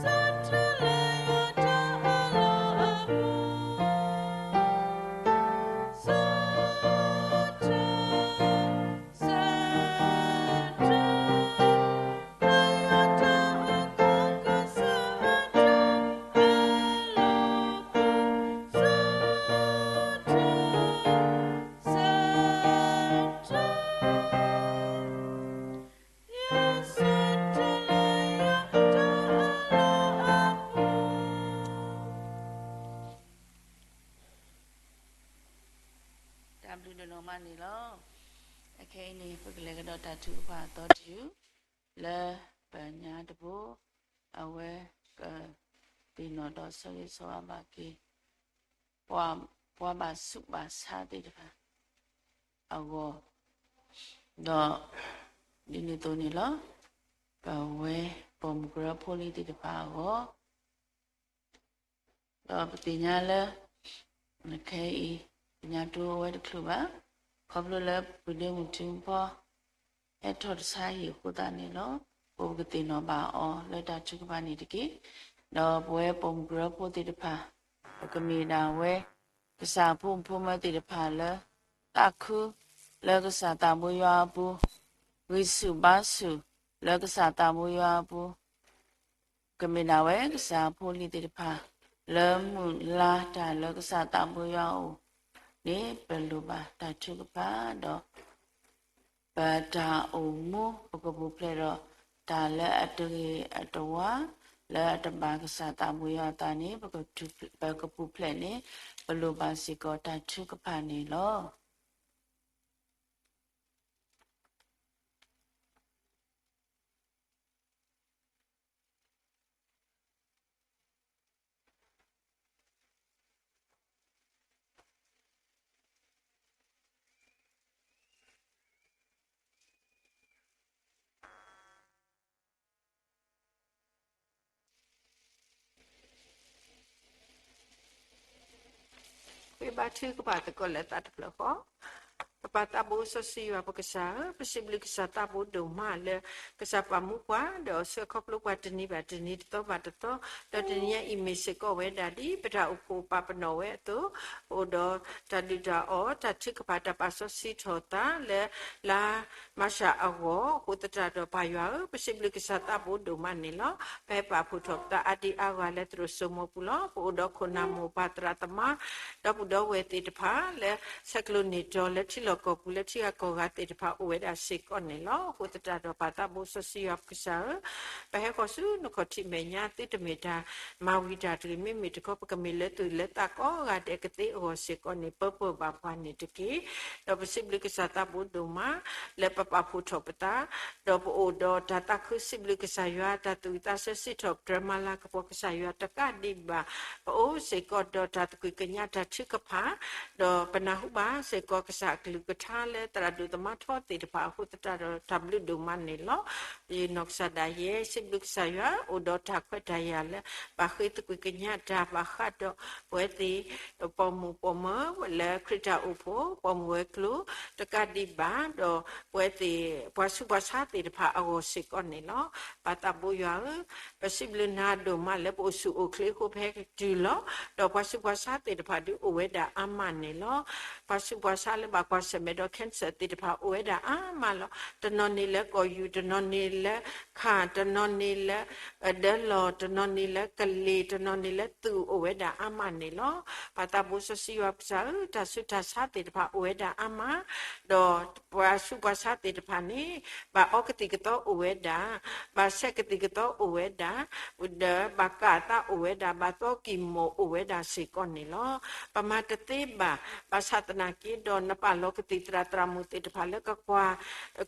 စၢထၢၣ်လၢယွၤတၢ်အၢၣ်လီၤအပူၤ စၢထၢၣ်, စၢထၢၣ်, လၢယွၤတၢ်အုၣ်ကီၤကစၢ်အတၢ်အၢၣ်လီၤအပူၤ, စၢထၢၣ်, စၢထၢၣ် တၢ်ဘျုးဒိၣ်မးန့ၣ်လီၤ. အခဲအံၤန့ၣ် ပကလဲၤကဒီးတၢ်ထုကဖၣ်အသီတယုၢ် လၢပညါတဘိ အဝဲကသ့ၣ်နီၣ်ဒီးဆၢဂ့ၤဆၢဝါဘၣ်က့ၤ ပှၤဘၣ်ဆူးဘၣ်ဆါသ့ၣ်တဖၣ်အဂီၢ်, ဒီးဒ်န့ၣ်အသိးန့ၣ်လီၤ. ပဝဲပိာ်မုၣ်ကရၢဖိလံၤသ့ၣ်တဖၣ်အဂီၢ်, ဒီးပသ့ၣ်ညါလၢ ခဲအံၤ ပညါတအိၣ်ဝဲတချုးဘၣ်, ခီဖျိလၢပဒ့မုၣ်ထံဖီ ဟဲထီၣ်တဆါအံၤအဃိသတးန့ၣ်လီၤ. ပကသ့ၣ်နီၣ်ဘၣ်အီၤလၢတၢ်ထုကဖၣ်န့ၣ်တက့ၢ်. ဒီးပဝဲပိာ်မုၣ်ကရၢဖိသ့ၣ်တဖၣ် ပကမ့ၢ်ဒၣ်ဝဲ ကစၢ်အဖိမုၣ်ဖိမၢၤသ့ၣ်တဖၣ်လၢ သးခုလၢကစၢ်သးဘိယွၤအပူၤ, ဂံၢ်ဆူၣ်ဘါဆူၣ်လၢကစၢ်သးဘိယွၤအပူၤ, ကမ့ၢ်ဒၣ်ဝဲကစၢ်အဖိအလံၤသ့ၣ်တဖၣ် လၢမုၢ်လါတၢ်လၢကစၢ်သးဘိယွၤအအိၣ်န့ၣ် ပလိၣ်ဘၣ်တၢ်ထုကဖၣ်ဒီး ပတၢ်အိၣ်မူ ပကပူၤဖျဲးဒီးတၢ်လၢအတဂ့ၤအတဝါ လၢအတဘၣ်ကစၢ်သးဘိယွၤအသးန့ၣ် ပကပူၤဖျဲးန့ၣ် ပလိၣ်ဘၣ်စ့ၢ်ကီးတၢ်ထုကဖၣ်န့ၣ်လီၤ. ဃ့ဘါထုကဖၣ်သကိးလၢသးတဖျၢၣ်ဃီ. ပပၢ်သးဘိစီဆှံယွၤပကစၢ်ဧၢ, ပစံးဘျုးကစၢ်သးဘိဒိၣ်မးလၢ ကစၢ်ပာ်မူပှၤတနံၤဘၣ်တနံၤ တသီဘၣ်တသီ, ဒီးတနံၤညါအံၤမ့ၢ်စ့ၢ်ကီးဝဲဒၣ်ဒ် ပတၢ်အိၣ်ဖှိၣ်ပာ်ပနီၣ်ဝဲအသိး, ပအိၣ်ဒီးတၢ်ဒုၣ်တၢ်အီၣ် တၢ်ထုကဖၣ် တၢ်ပာ်စီဆှံထီၣ်သးလၢ လါမၤရှးအဂီၢ်, အဃိသတးဒီးပၢ်ယွၤဧၢ, ပစံးဘျုးကစၢ်သးဘိဒိၣ်မးန့ၣ်လီၤ. ပဟဲပာ်ဖှိၣ်ထီၣ်ပသးအါဒံအါဂၤလၢသရိာ်စိမိၤပူၤလီၤ. ပအိၣ်ဒီးခိၣ်နၢ်မိၢ်ပၢ်သရၣ်သမါ ဒီပုၢ်ဒီဝဲၢ်သ့ၣ်တဖၣ်လၢ ဆဲးကျိးန့ၢ်တီၤလၢထံလီၢ်ကီၢ်ပူၤလၢထံဂၤကီၢ်ဂၤသ့ၣ်တဖၣ်အိၣ်ဝဲဒၣ်စ့ၢ်ကီးန့ၣ်လီၤ. အဃိသတးဒီးပၢ်သးဘိစီဆှံယွၤပကစၢ်ဧၢ, ပဟဲဃီၤဆူနခီၣ်ထံးမဲာ်ညါသုတမ့ၢ်တၢ်မၤဝံၤတၢ်တဂ့ၤ, မ့မ့ၢ်တခီပကမ့ၢ်လၢသူၣ်လၢသးကိးဂၤဒဲးကသ့အဂီၢ်စ့ၢ်ကီးန့ၣ် ပၢပၢၢ်ဘၣ်ပှၤန့ၣ်တက့ၢ်. ဒီးပစံးဘျုးကစၢ်သးဘိဒိၣ်မး လၢပပာ်ဖှိၣ်ထီၣ်ပသး, ဒီးပအိၣ်ဒီးတၢ်သးခုစံးဘျုးကစၢ်ယွၤ, တၢ်သူၣ်ဝံၣ်သးဆၢစံးထီၣ်ပတြၢၤမၤလၤကပီၤကစၢ်ယွၤတကးဒံးဘၣ်, ပအိၣ်စ့ၢ်ကီးဒီးတၢ်သကွံၢ်ကညးတၢ်ထုကဖၣ်, ဒီးပနၢ်ဟူဘၣ်စ့ၢ်ကီးကစၢ်အကလုၢ်ကထါလၢသရၣ်ဒိၣ်သမါထီသ့ၣ်တဖၣ်အဃိသတးဒီးတၢ်ဘျုးဒိၣ်မးန့ၣ်လီၤ. ယနီၢ်ကစၢ်ဒၣ်ယဲ စံးဘျုးကစၢ်ယွၤ အိၣ်ဒီးတၢ်ခွဲးတၢ်ယာ်လၢ ဘၣ်ဃ့သကွံၢ်ကညးတၢ်ဘၣ်ဃးဒီးပဝဲသ့ၣ် ပိာ်မုၣ်ပိာ်မၢၤလၢခရံာ်တၢ်အိၣ်ဖှိၣ် ပိာ်မုၣ်ဝဲၤကျိၤ တကးဒံးဘၣ်, ဒီးပဝဲသ့ၣ် ပှၤဆူးပှၤဆါသ့ၣ်တဖၣ်အဂီၢ်စ့ၢ်ကီးန့ၣ်လီၤ. ပၢ်သးဘိယွၤဧၢ, ပစံးဘျုးနၤဒိၣ်မးလၢပအိၣ်ဆူၣ်အိၣ်ချ့အဃိပဟဲတုၤလီၤ, ဒီးပှၤဆူးပှၤဆါသ့ၣ်တဖၣ်ဒုးအိၣ်ဝဲဒၣ်အါမးန့ၣ်လီၤ. ပှၤဆူးပှၤဆါလၢဘၣ်ကွၢ်ဆၢၣ်မဲာ်ဒီး cancer သ့ၣ်တဖၣ်အိၣ်ဝဲဒၣ်အါမးလီၤ. တနီၤန့ၣ်လၢကီၢ်ယူၢ်, တနီၤန့ၣ်လၢခၣ်, တနီၤန့ၣ်လၢ ဒၢလီၢ်, တနီၤန့ၣ်လၢကလ့ၤ, တနီၤန့ၣ်လၢသုးအိၣ်ဝဲဒၣ်အါမးန့ၣ်လီၤ. ပၢ်သးဘိစီဆှံယွၤပကစၢ်ဧၢ, တၢ်ဆူးတၢ်ဆါသ့ၣ်တဖၣ်အိၣ်ဝဲဒၣ်အါမး, ဒီးပှၤဆူးပှၤဆါသ့ၣ်တဖၣ်န့ၣ် ဘၣ်အီကသံၣ်ကသီအိၣ်ဝဲဒၣ်, ဘၣ်ဆဲးကသံၣ်ကသီအိၣ်ဝဲဒၣ်, ဒီးဘၣ်ကၣ်အသးအိၣ်ဝဲဒၣ်, ဘၣ်သီကံၢ်မိၢ်အိၣ်ဝဲဒၣ်စ့ၢ်ကီးန့ၣ်လီၤ. ပမၤတသ့ဘၣ်, ဘၣ်ဆၣ်သနာ်က့ဒီး နပာ်လီၤကသံၣ်သရၣ်သရၣ်မုၣ်သ့ၣ်တဖၣ်လၢကကွၢ်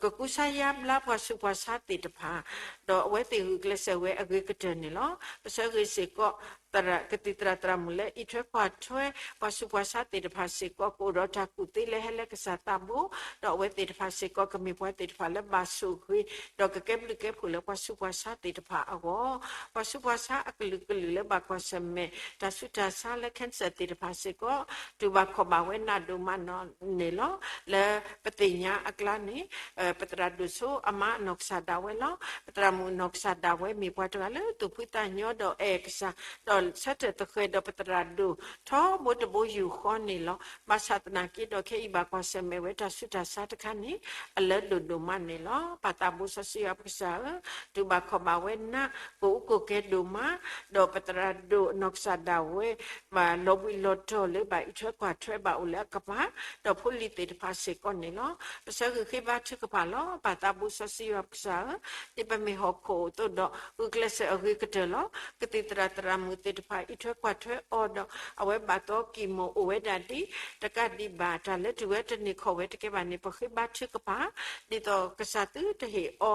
ကကူစါယါဘျါပှၤဆူးပှၤဆါသ့ၣ်တဖၣ်, ဒီးအဝဲသ့ၣ်ဂုာ်ကျဲးစၢးဝဲအဂ့ၤကတၢၢ်န့ၣ်လီၤ. ပဆၢဂ့ၤစ့ၢ်ကီး ကသံၣ်သရၣ်သရၣ်မုၣ်လၢအံးထွဲကွၢ်ထွဲ ပှၤဆူးပှၤဆါသ့ၣ်တဖၣ်စ့ၢ်ကီး ကအိၣ်ဒီးတၢ်ကူၣ်သ့လၢဟဲလၢကစၢ်သးဘိ, ဒီးအဝဲသ့ၣ်တဖၣ်စ့ၢ်ကီးကမ့ၢ်ပှၤသ့ၣ်တဖၣ်လၢဘၣ်ဆိၣ်ဂ့ၤ, ဒီးကကဲဘျုးကဲဖှိၣ်လၢပှၤဆူးပှၤဆါသ့ၣ်တဖၣ်အဂီၢ်, ပှၤဆူးပှၤဆါအကလုာ်ကလုာ်လၢဘၣ်ကွၢ်ဆၢၣ်မဲာ် တၢ်ဆူးတၢ်ဆါလၢ cancer သ့ၣ်တဖၣ်စ့ၢ်ကီး တူၢ်ဘၣ်ခီၣ်ဘၣ်ဝဲနးဒိၣ်မးန့ၣ်လီၤ. လၢပသ့ၣ်ညါအကျါန့ၣ် ပသရၣ်ဒိၣ်စိအမါအနီၢ်ကစၢ်ဒၣ်ဝဲလီၤ. ပသရၣ်မုၣ်နီၢ်ကစၢ်ဒၣ်ဝဲမ့ၢ်ပှၤတဂၤလၢသူၣ်ဖှံသးညီဒီးအဲၣ်ကစၢ်, ဒီးဆၢထၢၣ်သဃဲၤဒီးပသရၣ်ဒိၣ်ထီဘိတဘိယူၢ်ဃီန့ၣ်လီၤ. ဘၣ်ဆၣ်သနာ်က့ဒီးခဲအံၤဘၣ်ကွၢ်ဆၢၣ်မဲာ်ဝဲတၢ်ဆူးတၢ်ဆါတခါန့ၣ် အလၢဒိၣ်ဒိၣ်မးန့ၣ်လီၤ. ပၢ်သးဘိစီဆှံယွၤပကစၢ်ဧၢ, တူၢ်ဘၣ်ခီၣ်ဘၣ်ဝဲနး ကအိၣ်ကဲဒိၣ်မး, ဒီးပသရၣ်ဒိၣ်နီၢ်ကစၢ်ဒၣ်ဝဲ ဘၣ်လီၤဘှံးလီၤတီၤလၢဘၣ်အံးထွဲကွၢ်ထွဲဘၣ်အိၣ်လၢအကပၤ, ဒီးဖိလံၤသ့ၣ်တဖၣ်စ့ၢ်ကီးန့ၣ်လီၤ. ပဆၢဂ့ၤဃ့ဘါထုကဖၣ်လီၤ. ပၢ်သးဘိစီဆှံယွၤပကစၢ်ဧၢ, ဒ်ပမ့ၢ်ဟီၣ်ခိၣ်အသိးဒီး ဂုာ်ကျဲးစၢးအဂ့ၤကတၢၢ်လီၤ. ကသံၣ်သရၣ်သရၣ်မုၣ်သ့ၣ်တဖၣ်အံးထွဲကွၢ်ထွဲအီၤဒီး အဝဲဘၣ်သီကံၢ်မိၢ်အိၣ်ဝဲဒၣ်ဒ် တကးဒံးဘၣ် တၢ်လၢတုၤဝဲတန့ၢ်ခီၣ်ဝဲတကဲဘၣ်န့ၣ် ပဃ့ဘါထုကဖၣ် ဒ်သိးကစၢ်သုတဟ့ၣ်အီၤ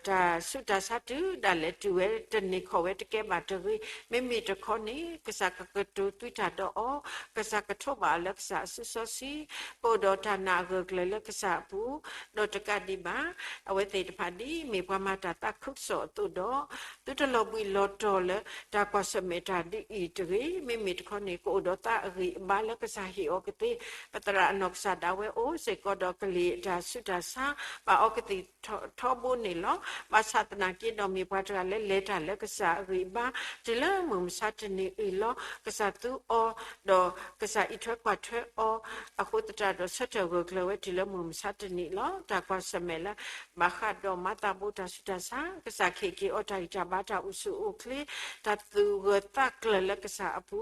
တၢ်ဆူးတၢ်ဆါတုၤဒၣ်လဲာ်တုၤဝဲတန့ၢ်ခီၣ်ဝဲတကဲဘၣ်တဂ့ၤ. မ့မ့ၢ်တခီန့ၣ် ကစၢ်ကကတိၤသုတၢ်ဒီးအီၤ, ကစၢ်ကထိးဘၣ်အီၤလၢကစၢ်အစုစီဆှံ, ကအိၣ်ဒီးတၢ်နာ်အဂၢၢ်ကျၢၤလၢကစၢ်အပူၤ, ဒီးတကးဒံးဘၣ် အဝဲသ့ၣ်တဖၣ်ဒ်မ့ၢ်ပှၤမၤတၢ်သးခုကစီၣ်အသိးဒီး သုတလီၤဘှံးလီၤတီၤလၢတၢ်ကွၢ်ဆၢၣ်မဲာ်တၢ်ဒ်အံၤတဂ့ၤ. မ့မ့ၢ်တခီန့ၣ် ကအိၣ်ဒီးသးအဂံၢ်အဘါလၢကစၢ်ဟ့ၣ်အီၤကသ့, ပသရၣ်အနီၢ်ကစၢ်ဒၣ်ဝဲအိၣ်စ့ၢ်ကီးဒီးကလံၤတၢ်ဆူးတၢ်ဆါ ဘၣ်အီကသံၣ်ထီဘိန့ၣ်လီၤ. ဘၣ်ဆၣ်သနာ်က့ဒီးမ့ၢ်ပှၤတဂၤလၢလဲၤတၢ်လၢကစၢ်အဂံၢ်အဘါ တုၤလၢမုၢ်မဆါတနံၤအံၤလီၤ. ကစၢ်သူအီၤ ဒီးကစၢ်အံးထွဲကွၢ်ထွဲအီၤ အဃိသတးဒီးဆၢထၢၣ်ဂၢၢ်ကျၢၤဝဲတုၤလၢမုၢ်မဆါတနံၤလီၤ. တၢ်ကွၢ်ဆၢၣ်မဲာ်လၢ ဘၣ်ဃးဒီးမၤသးဘိတၢ်ဆူးတၢ်ဆါ, ကစၢ်ခ့ၣ်က့ၤအီၤတၢ်ဂံၢ်တၢ်ဘါတၢ်အိၣ်ဆူၣ်အိၣ်ချ့, တၢ်သူၣ်ဂၢၢ်သးကျၢၤလၢကစၢ်အပူ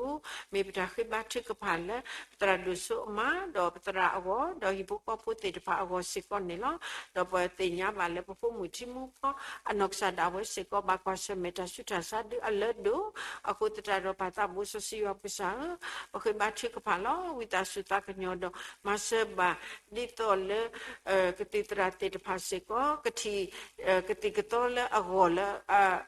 ၤ, မ့ၢ်ပတၢ်ဃ့ဘါထုကဖၣ်လၢ ပသရၣ်ဒိၣ်စိအမါ ဒီးပသရၣ်အဂီၢ် ဒီးဟံၣ်ဖိဃီဖိသ့ၣ်တဖၣ်အဂီၢ်စ့ၢ်ကီးန့ၣ်လီၤ. ဒီးပသ့ၣ်ညါဘၣ်လၢပဖိမုၣ်ထံမူကီ အနီၢ်ကစၢ်ဒၣ်ဝဲစ့ၢ်ကီး ဘၣ်ကွၢ်ဆၢၣ်မဲာ်တၢ်ဆူးတၢ်ဆါဒုးအလၢဒိၣ်, အဃိသတးဒီးပၢ်သးဘိစီဆှံယွၤပကစၢ်ဧၢ, ပဃ့ဘါထုကဖၣ်လီၤ. ဝံသးစူၤသးကညီၤဒီး မၤစၢၤဘၣ် ဒ်သိးလၢ ကသံၣ်သရၣ်သ့ၣ်တဖၣ်စ့ၢ်ကီး ကထံၣ် ကသံၣ်ကသီလၢအဂီၢ်လၢ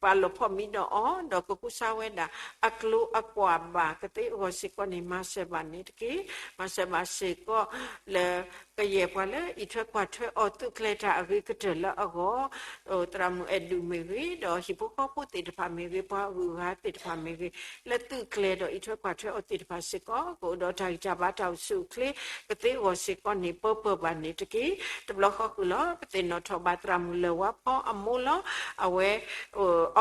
ပာ်လီၤဖီၣ်မံဒီးအီၤ ဒီးကကူစါဝဲဒၣ် အကျိအကွာ်ဘၣ်ကသ့အဂီၢ်စ့ၢ်ကီးန့ၣ် မၤစၢၤဘၣ်န့ၣ်တက့ၢ်. မၤစၢၤဘၣ်စ့ၢ်ကီးလၢ ကယဲၢ်ပှၤလၢအံးထွဲကွၢ်ထွဲအီၤ သုးကျဲၤတၢ်အဂ့ၤကတၢၢ်လၢအဂီၢ်, သရၣ်မုၣ်အဲၣ်ဒူးမ့ၢ်ဂ့ၤ, ဒီးဟံၣ်ဖိဃီဖိသ့ၣ်တဖၣ်မ့ၢ်ဂ့ၤ, ပှၤအဂုၤအဂၤသ့ၣ်တဖၣ်မ့ၢ်ဂ့ၤ, လၢသုးကျဲၤဒီးအံးထွဲကွၢ်ထွဲအီၤသ့ၣ်တဖၣ်စ့ၢ်ကီး ကအိၣ်ဒီးတၢ်ဂံၢ်တၢ်ဘါတၢ်အိၣ်ဆူၣ်အိၣ်ချ့ ကသ့အဂီၢ်စ့ၢ်ကီးန့ၣ် ပၢပၢဘၣ်န့ၣ်တက့ၢ်. တဘျီဃီဃုာ်လီၤ. ပသ့ၣ်နီၣ်ထီၣ်ဘၣ်သရၣ်မုၣ်လၢၢ်ဝါဖီအမိၢ်လီၤ. အဝဲ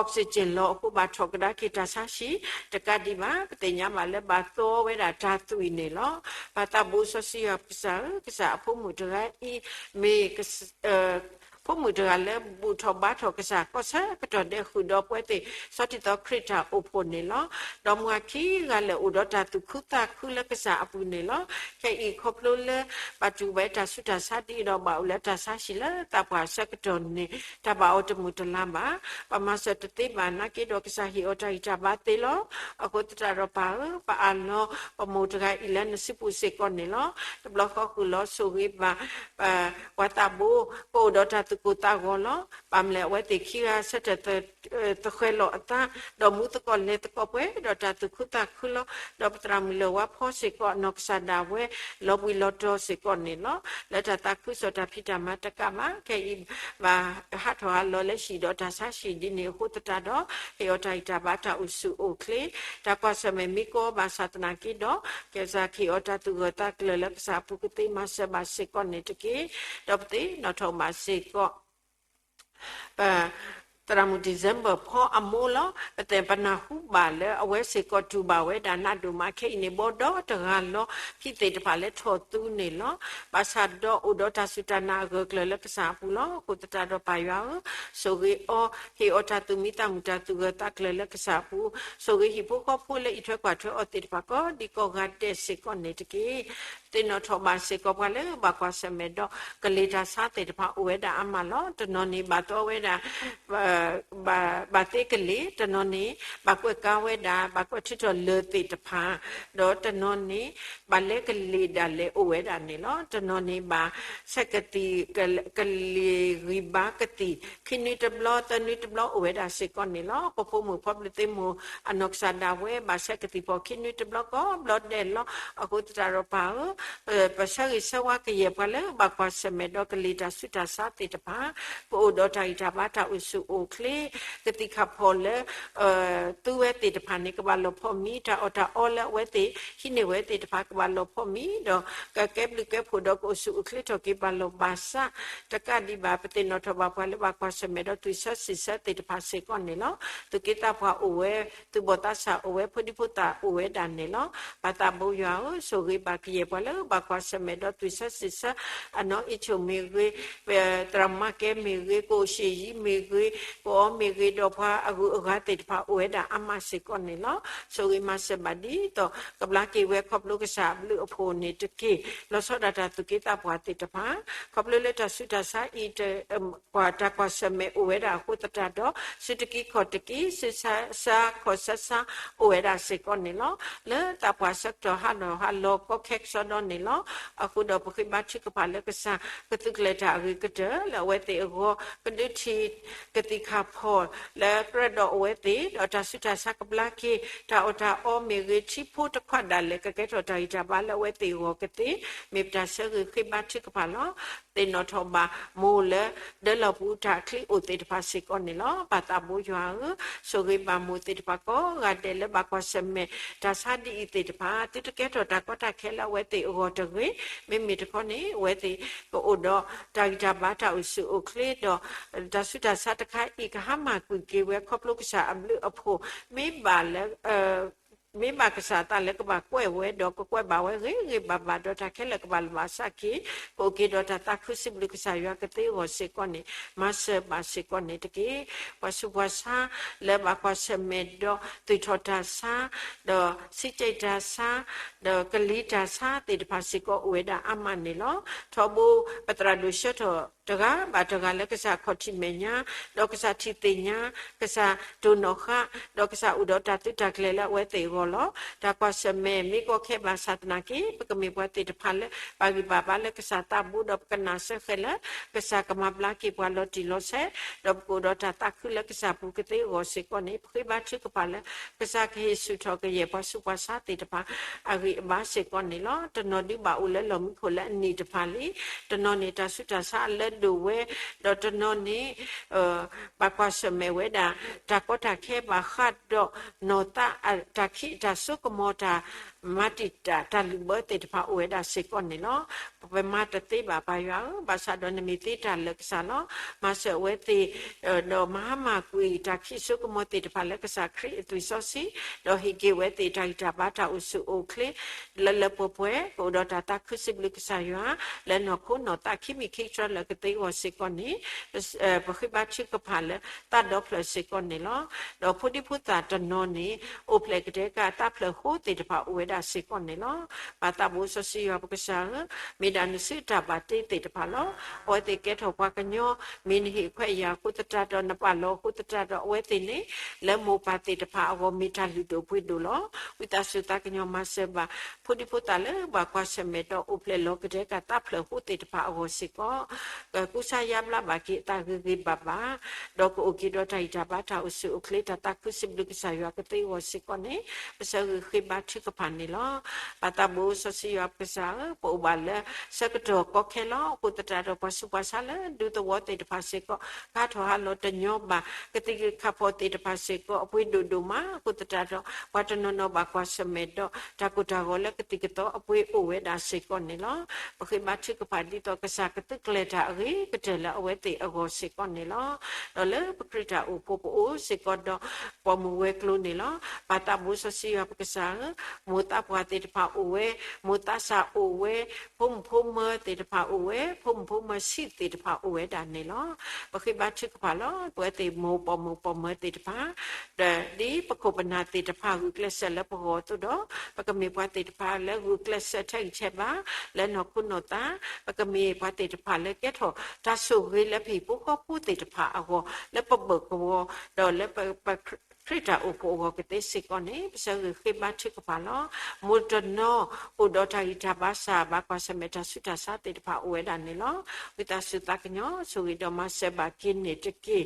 oxygen လီၤအဃိ ဘၣ်ထီၣ်ကဒါက့ၤတၢ်ဆါဟံၣ် တကးဒံးဘၣ် ပသ့ၣ်ညါဘၣ်လၢဘၣ်သီဝဲဒၣ်တၢ်သွံၣ်န့ၣ်လီၤ. ပသးဘိစီဆှံယွၤကစၢ်ဧၢ, ကစၢ်အဖိမုၣ်တဂၤအံၤ မ့ၢ် ဖိမုၣ်တဂၤလၢဘူၣ်ထီၣ်ဘါထီၣ်ကစၢ်ကီၢ်ဆၢကတီၢ်ဒဲး ဃုာ်ဒီးပဝဲသ့ၣ် ဆီထံသီခရံာ်တၢ်အိၣ်ဖှိၣ်န့ၣ်လီၤ. ဒီးမုၢ်အခံဂၤလၢာ်အိၣ်ဒီးတၢ်သူၣ်ခုသးခုလၢကစၢ်အပူၤန့ၣ်လီၤ. ခဲအံၤခီဖျိလၢ ဘၣ်တူၢ်ဘၣ်တၢ်ဆူးတၢ်ဆါဒ်အံၤဒီး ဘၣ်အိၣ်လၢတၢ်ဆါဟံၣ်လၢသးပှၢ်ဆၢကတီၢ်န့ၣ် တၢ်ဘၣ်အီၤတမုာ်တလၤဘၣ်. ပမၤစၢၤတသ့ဘၣ်နာ်က့ဒီး ကစၢ်ဟ့ၣ်အီၤတၢ်ဂံၢ်တၢ်ဘါသ့လီၤ. အဃိသတးဒီးပၢ်ဧၢ, ပအၢၣ်လီၤ ပမိၢ်တဂၤအံၤလၢနစုပူၤစ့ၢ်ကီးန့ၣ်လီၤ. တဘျီဃီဃုာ်လီၤ ဆိၣ်ဂ့ၤဘၣ် ပှၤသးဘိ ကအိၣ်ဒီးတၢ်သူၣ်ကိၢ်သးဂီၤလီၤ. ဘၣ်မနုၤလဲၣ် အဝဲသ့ၣ်ခံဂၤဆၢထၢၣ် သဃဲၤလီၤအသး ဒီးမူသကိးလဲၤသကိးပှဲၤဒီး တၢ်သူၣ်ခုသးခုလီၤ. ဒီးပသရၣ်မုၣ်လၢၢ်ဝါဖီစ့ၢ်ကီး အနီၢ်ကစၢ်ဒၣ်ဝဲ လီၤဘှံးလီၤတီၤစ့ၢ်ကီးန့ၣ်လီၤ. လၢတၢ်သးခုကစီၣ်တၢ်ဖံးတၢ်မၤတကးဘၣ် ခဲအံၤ ဘၣ်ဟးထီၣ်ဟးလီၤလၢဟံၣ်ဒီးတၢ်ဆါဟံၣ်ဒ်န့ၣ်အဃိသတးဒီး ဟ့ၣ်အီၤတၢ်ဂံၢ်တၢ်ဘါတၢ်အိၣ်ဆူၣ်အိၣ်ချ့ တၢ်ကွၢ်ဆၢၣ်မဲာ်မ့ၢ်ကီဘၣ်ဆၣ်သနာ်က့ဒီး ကစၢ်ဟ့ၣ်အီၤတၢ်သူၣ်ဂၢၢ်သးကျၢၤလၢကစၢ်အပူၤ ကသ့မၤစၢၤဘၣ်စ့ၢ်ကီးန့ၣ်တက့ၢ်. ဒီးပသ့ၣ်နီၣ်ထီၣ်ဘၣ်စ့ၢ်ကီး ပ သရၣ်မုၣ် December ဖီအမိၢ်လီၤ. ပသ့ၣ်ပနၢ်ဟူဘၣ်လၢအဝဲစ့ၢ်ကီးတူၢ်ဘၣ်ဝဲဒၣ်နးဒိၣ်မး ခဲအံၤန့ၣ် ဘီဒီတဂၤလီၤ ဖံသ့ၣ်တဖၣ်လၢထီၣ်သူန့ၣ်လီၤ. ဘၣ်ဆၣ်ဒီးအိၣ်ဒီးတၢ်စူၢ်တၢ်နာ်အဂၢၢ်ကျၢၤလၢကစၢ်အပူၤလီၤ. အဃိသတးဒီးပၢ်ယွၤဧၢ, ဆိၣ်ဂ့ၤအီၤ, ဟ့ၣ်အီၤတၢ်သူၣ်မံသးမုာ် တၢ်သူၣ်ဂၢၢ်သးကျၢၤလၢကစၢ်အပူၤ, ဆိၣ်ဂ့ၤဟံၣ်ဖိဃီဖိလၢအံးထွဲကွၢ်ထွဲအီၤသ့ၣ်တဖၣ် ကိးဒံကိးဂၤဒဲးစ့ၢ်ကီးန့ၣ်တက့ၢ်. သ့ၣ်နီၣ်ထီၣ်ဘၣ်စ့ၢ်ကီးပှၤလၢဘၣ်ကွၢ်ဆၢၣ်မဲာ်ဒီး ကလံၤတၢ်ဆါသ့ၣ်တဖၣ်အိၣ်ဝဲဒၣ်အါမးလီၤ. တနီၤန့ၣ်ဘၣ်သီဝဲဒၣ် ဘၣ်သ့ကလံၤ, တနီၤန့ၣ် ဘၣ်ကွဲးကါဝဲဒၣ်, ဘၣ်ကွဲးထုးထီၣ်လၢၢ်သ့ၣ်တဖၣ်, ဒီးတနီၤန့ၣ် ဘၣ်လဲကလံၤဒၣ်လဲာ်အိၣ်ဝဲဒၣ်န့ၣ်လီၤ. တနီၤန့ၣ်ဘၣ်ဆဲးကသံၣ်, ကလံၤဂံၢ်ဘါကသံၣ် ခံနွံတဘျီ သၢနွံတဘျီအိၣ်ဝဲဒၣ်စ့ၢ်ကီးန့ၣ်လီၤ. ပဖိမုၣ်ဖိပျုၢ်သ့ၣ်မုၢ် အနီၢ်ကစၢ်ဒၣ်ဝဲ ဘၣ်ဆဲးကသံၣ်ဖီၣ်ခံနွံတဘျီကိးဘျီဒဲးလီၤ. အဃိသတးဒီးပၢ်ဧၢ, ပဆၢဂ့ၤဆၢဝါကယဲၢ်ပှၤလၢဘၣ်ကွၢ်ဆၢၣ်မဲာ်ဒီးကလံၤတၢ်ဆူးတၢ်ဆါသ့ၣ်တဖၣ် ကအိၣ်ဒီးတၢ်ဂံၢ်တၢ်ဘါတၢ်အိၣ်ဆူၣ်အိၣ်ချ့, ကသံၣ်ခၣ်ဖီၣ်လၢ သူဝဲသ့ၣ်တဖၣ်န့ၣ် ကဘၣ်လီၤဖီၣ်မံ, တၢ်အီၣ်တၢ်အီလၢအဝဲသ့ၣ် ဟံးန့ၢ်ဝဲသ့ၣ်တဖၣ် ကဘၣ်လီၤဖီၣ်မံ, ဒီးကကဲဘျုးကဲဖှိၣ်ဒီးကအိၣ်ဆူၣ်အိၣ်ချ့ထီၣ်က့ၤ ဘၣ်လီၢ်ဘၣ်စး တကးဒံးဘၣ် ပသ့ၣ်နီၣ်ထီၣ်ဘၣ်ပှၤလၢဘၣ်ကွၢ်ဆၢၣ်မဲာ်ဒီးသွံၣ်ဆၢစံၣ်ဆၢသ့ၣ်တဖၣ်စ့ၢ်ကီးန့ၣ်လီၤ. သူၣ်က့သးပှၢ်အိၣ်ဝဲ, သူၣ်ဘီၣ်သးစၢ်အိၣ်ဝဲ, ဖိဒံဖိသၣ်အိၣ်ဝဲဒၣ်န့ၣ်လီၤ. ပၢ်သးဘိယွၤဧၢ, ဆိၣ်ဂ့ၤဘၣ်ကယဲၢ်ပှၤလၢဘၣ်ကွၢ်ဆၢၣ်မဲာ်ဒီးသွံၣ်ဆၢစံၣ်ဆၢ အနီၢ်အ့ၣ်ဆိၣ်မ့ၢ်ဂ့ၤ, သရၣ်မါကဲမ့ၢ်ဂ့ၤ, ကိၣ်အိၣ်ရှ့ၣ်ယံမ့ၢ်ဂ့ၤ, ကိၣ်အီမ့ၢ်ဂ့ၤ, ဒီးပှၤအဂုၤအဂၤသ့ၣ်တဖၣ်အိၣ်ဝဲဒၣ်အါမးစ့ၢ်ကီးန့ၣ်လီၤ. ဆိၣ်ဂ့ၤမၤစၢၤဘၣ်ဒ်သိး ကဘျါက့ၤဝဲခီဖျိကစၢ်အဘျုးအဖှိၣ်န့ၣ်တက့ၢ်. လီၤဆီဒၣ်တၢ်သူၣ်က့သးပှၢ်သ့ၣ်တဖၣ် ခီဖျိလၢတၢ်ဆူးတၢ်ဆါအံၤ ပှၤတၢ်ကွၢ်ဆၢၣ်မဲာ်အိၣ်ဝဲဒၣ်အဃိသတးဒီး စုတက့ခီၣ်တက့, စုဆါခီၣ်ဆါဆါ အိၣ်ဝဲဒၣ်စ့ၢ်ကီးန့ၣ်လီၤ. လၢသးပှၢ်ဆၢကတီၢ်ဟးထီၣ်ဟးလီၤကီခဲကစီဒီန့ၣ်လီၤ. အဃိဒီးပဃ့ဘါထုကဖၣ်လၢကစၢ်ကသုးကျဲၤတၢ်အဂ့ၤကတၢၢ်လၢအဝဲသ့ၣ်အဂီၢ်, ကဒုးထံၣ်ကသံၣ်ခၣ်ဖီၣ်လၢကြၢးဒီးအဝဲသ့ၣ်, ဒီးတၢ်ဆူးတၢ်ဆါကဘျါက့ၤ, တၢ်အီၣ်တၢ်အီမ့ၢ်ဂ့ၤ, ထံဖိတခွါဒၣ်လဲာ် ကကဲထီၣ်တၢ်ဂံၢ်တၢ်ဘါလၢအဝဲသ့ၣ်အဂီၢ်ကသ့, မ့ၢ်ပတၢ်ဆၢဂ့ၤဃ့ဘါထုကဖၣ်လီၤ. သ့ၣ်နီၣ်ထီၣ်ဘၣ်မိၢ်လၢ ဒၢလီၢ်ပူၤတၢ်ချံအိၣ်သ့ၣ်တဖၣ်စ့ၢ်ကီးန့ၣ်လီၤ. ပၢ်သးဘိယွၤဧၢ, ဆိၣ်ဂ့ၤဘၣ်မိၢ်သ့ၣ်တဖၣ်ကိးဂၤဒဲးလၢဘၣ်ကွၢ်ဆၢၣ်မဲာ်တၢ်ဆါဒ်အံၤသ့ၣ်တဖၣ်, သုတကဲထီၣ်တၢ်ကီတၢ်ခဲလၢအဝဲသ့ၣ်အဂီၢ်တဂ့ၤ. မ့မ့ၢ်တခီန့ၣ် အဝဲသ့ၣ်ကအိၣ်ဒီးတၢ်ဂံၢ်တၢ်ဘါတၢ်အိၣ်ဆူၣ်အိၣ်ချ့ဒီး တၢ်ဆူးတၢ်ဆါတခါအံၤ ကဟါမၢ်ကွံာ်က့ၤဝဲခီဖျိကစၢ်အဘျုးအဖှိၣ်, မ့ၢ်ဘၣ်လၢ မ့ၢ်ဘၣ်ကစၢ်အသးလၢကဘၣ်ကွဲးဝဲဒီး ကကွဲးဘၣ်ဝဲဂ့ၤဂ့ၤဘၣ်ဘၣ်ဒီး တၢ်ခဲလၢာ်ကဘၣ်လီၤဘၣ်စးက့ၤ, ကအိၣ်က့ၤဒီးတၢ်သးခုစံးဘျုးကစၢ်ယွၤကသ့အဂီၢ်စ့ၢ်ကီးန့ၣ် မၤစၢၤဘၣ်စ့ၢ်ကီးန့ၣ်တက့ၢ်. ပှၤဆူးပှၤဆါလၢဘၣ်ကွၢ်ဆၢၣ်မဲာ်ဒီး သွံၣ်ထီၣ်တၢ်ဆါ, ဒီးစံးကဲးတၢ်ဆါ, ဒီးကလံၤတၢ်ဆါသ့ၣ်တဖၣ်စ့ၢ်ကီးအိၣ်ဝဲဒၣ်အါမးန့ၣ်လီၤ. ထီဘိပသရၣ်ဒိၣ်ဆၢထီၣ် တဂၤဘၣ်တဂၤလၢကစၢ်ခီၣ်ထံးမဲာ်ညါ, ဒီးကစၢ်ထံၣ်သ့ၣ်ညါ, ကစၢ်တိၢ်နီၣ်ဃာ်, ဒီးကစၢ်အိၣ်ဒီးတၢ်သုးတၢ်ကျဲၤလၢအဝဲသ့ၣ်အဂီၢ်လီၤ. တၢ်ကွၢ်ဆၢၣ်မဲာ်မ့ၢ်ကီခဲဘၣ်ဆၣ်သနာ်က့ ပကမ့ၢ်ပှၤသ့ၣ်တဖၣ်လၢ ဘၣ်ဂံၢ်ဘၣ်ဘါလၢကစၢ်သးဘိ ဒီးပကနၢ်စၢဃဲၤလၢ ကစၢ်ကမၤဘျါက့ၤပှၤလီၤတံၢ်လီၤဆဲး, ဒီးပကအိၣ်ဒီးတၢ်သးခုလၢကစၢ်ပူၤကသ့အဂီၢ်စ့ၢ်ကီးန့ၣ် ပဃ့ဘါထုကဖၣ်လၢ ကစၢ်ကဟ့ၣ်ဆူၣ်ထီၣ်ကယဲၢ်ပှၤဆူးပှၤဆါသ့ၣ်တဖၣ် အဂံၢ်အဘါစ့ၢ်ကီးန့ၣ်လီၤ. တနီၤဒုးဘၣ်အိၣ်လၢလီၢ်မံခိၣ်လၢအနံၣ်တဖၣ်လံ, တနီၤန့ၣ်တၢ်ဆူးတၢ်ဆါအလၢဒိၣ်ဝဲ, ဒီးတနီၤန့ၣ် ဘၣ်ကွၢ်ဆၢၣ်မဲာ်ဝဲဒၣ် တၢ်ကီတၢ်ခဲဘၣ်ဃးဒီး နီၢ်သးတၢ်ခံးတၢ်စိကမီၤတၢ် မၤတံာ်တာ်တၢ်လုၢ်ဘၢသ့ၣ်တဖၣ်အိၣ်ဝဲဒၣ်စ့ၢ်ကီးန့ၣ်လီၤ. ပမၤတသ့ဘၣ်ပၢ်ယွၤဧၢ, ဘၣ်ဆၣ်ဒီးနမ့ၢ်သ့တၢ်လၢာ်ကစၢ်လီၤ. မၤစၢၤအဝဲသ့ၣ် ဒီးမၤဟါမၢ်ကွံာ်တၢ်ခံးစိကမီၤသ့ၣ်တဖၣ်လၢကစၢ်ခရံာ်အသွံၣ်စီဆှံ, ဒီးဟ့ၣ်က့ၤဝဲသ့ၣ်တၢ်ဂံၢ်တၢ်ဘါတၢ်အိၣ်ဆူၣ်အိၣ်ချ့ လၢလၢပှဲၤပှဲၤ ကအိၣ်ဒီးတၢ်သးခုစံးဘျုးကစၢ်ယွၤ လၢနီၢ်ခိနီၢ်သးခံမံၤခံကတြၢလၢကသ့အဂီၢ်စ့ၢ်ကီးန့ၣ် ပဃ့ဘါထုကဖၣ်လၢသးဒီဖျၢၣ်စ့ၢ်ကီးန့ၣ်လီၤ. ဒီးဖိဒံဖိသၣ်တနီၤန့ၣ် အိၣ်ဖျဲၣ်ကတဲာ်ကတီၤသးဖျၢၣ်ဃိသ့ၣ်တဖၣ်အိၣ်ဝဲဒၣ်စ့ၢ်ကီးန့ၣ်လီၤ. ပၢ်သးဘိစီဆှံယွၤပကစၢ်ဧၢ, မ့ၢ်ဒၣ်နစုအတၢ်ဘၣ်တ့သ့ၣ်တဖၣ်လီၤ. အဝဲသ့ၣ်ကဲထီၣ်ပှၤကညီ မ့ၢ်နဟ့ၣ်ခွဲးယာ်အဃိသတးဒီး နပာ်လီၤအဃိသတးဒီး အဝဲသ့ၣ်န့ၣ် လၢမိၢ်ပၢ်သ့ၣ်တဖၣ်အဂီၢ် မ့ၢ်တၢ်လုၢ်ဒိၣ်ပှ့ၤဒိၣ်လီၤ. ဝံသးစူၤသးကညီၤမၤစၢၤဘၣ် ဖိဒံဖိသၣ်လၢဘၣ်ကွၢ်ဆၢၣ်မဲာ်ဒီးအိၣ်ဖျဲၣ်လီၤကတဲာ်ကတီၤသးဖျၢၣ်ဃိသ့ၣ်တဖၣ်အဂီၢ်စ့ၢ်ကီး ကကူစါယါဘျါဘၣ်က့ၤအသးဂ့ၤဂ့ၤဘၣ်ဘၣ်, ဒီးကအိၣ်က့ၤဒီးတၢ်ဂံၢ်တၢ်ဘါတၢ်အိၣ်ဆူၣ်အိၣ်ချ့ တၢ်သးခုစံးဘျုးကစၢ်ယွၤကသ့အဂီၢ်စ့ၢ်ကီးန့ၣ် ပဆၢဂ့ၤဃ့ဘါထုကဖၣ်န့ၣ်လီၤ. ပၢ်သးဘိစီဆှံယွၤပကစၢ်ဧၢ, ပအိၣ်ဘၣ်လၢဆၢကတီၢ်ကီခဲလီၤ. အဃိသတးဒီးပှၤဆူးပှၤဆါလၢဒူသဝီသ့ၣ်တဖၣ်စ့ၢ်ကီး ကါထီၣ်ဟါလီၤတညီဘၣ်, ကသံၣ်က့ၤခီၣ်ဖီၣ်သ့ၣ်တဖၣ်စ့ၢ်ကီး အပှ့ၤဒိၣ်ဒိၣ်မး, အဃိသတးဒီး ပှၤတနီၤနီၤဘၣ်ကွၢ်ဆၢၣ်မဲာ်ဒီး တၢ်ကိၢ်တၢ်ဂီၤလၢကသံၣ်ကသီအပှ့ၤအိၣ်ဝဲဒၣ်စ့ၢ်ကီးန့ၣ်လီၤ. ပဃ့ဘါထုကဖၣ်ဒ်သိးကစၢ်ကသုးကျဲၤတၢ်အဂ့ၤကတၢၢ်လၢအဝဲသ့ၣ်အဂီၢ်စ့ၢ်ကီးန့ၣ်လီၤ. ဒီးလၢပခရံာ်တၢ်အိၣ်ဖှိၣ်ပအိၣ်စ့ၢ်ကီးဒီး ပိာ်မုၣ်ဝဲၤကျိၤန့ၣ်လီၤ. ပၢ်သးဘိစီဆှံယွၤပကစၢ်ဧၢ, မိၢ်သးပှၢ်သ့ၣ်တဖၣ်အိၣ်ဝဲ, မိၢ်သးစၢ်အိၣ်ဝဲ, ဖိမုၣ်ဖိမၢၤသ့ၣ်တဖၣ်အိၣ်ဝဲ, ဖိမုၣ်ဖိမၢၤဆံးသ့ၣ်တဖၣ်အိၣ်ဝဲဒၣ်န့ၣ်လီၤ. ပဃ့ဘါထုကဖၣ်လီၤ. ပဝဲသ့ၣ်မိၢ်ပိာ်မုၣ်ပိာ်မၢၤသ့ၣ်တဖၣ် ဒီးဒ်ပခိၣ်ပနၢ်သ့ၣ်တဖၣ်ဂုာ်ကျဲးစၢးလၢပဂီၢ်အသိးဒီး ပကမ့ၢ်ပှၤသ့ၣ်တဖၣ်လၢဂုာ်ကျဲးစၢးထဲဂံၢ်ထဲဘါ လၢနီၢ်ခိနီၢ်သး, ပကမ့ၢ်ပှၤသ့ၣ်တဖၣ်လၢကဲထီၣ်တၢ်ဆိၣ်ဂ့ၤလၢပဟံၣ်ဖိဃီဖိသ့ၣ်တဖၣ်အဂီၢ် လၢပဘၢၣ်ကဝီၤ ဒီးလၢပ ခရံာ်တၢ်အိၣ်ဖှိၣ်အဂီၢ်ကသ့စ့ၢ်ကီးန့ၣ် ပဆၢဂ့ၤဃ့ဘါထုကဖၣ်လီၤ. မိၢ်တနီၤအိၣ်ဒီးတၢ်ဂံၢ်တၢ်ဘါစၢ် ဘၣ်ကွၢ်ဆၢၣ်မဲာ်တၢ်ဆူးတၢ်ဆါသ့ၣ်တဖၣ်အိၣ်ဝဲဒၣ်န့ၣ်လီၤ. ဝံသးစူၤသးကညီၤဆိၣ်ဂ့ၤဒီးမၤစၢၤဘၣ်က့ၤန့ၣ်တက့ၢ်.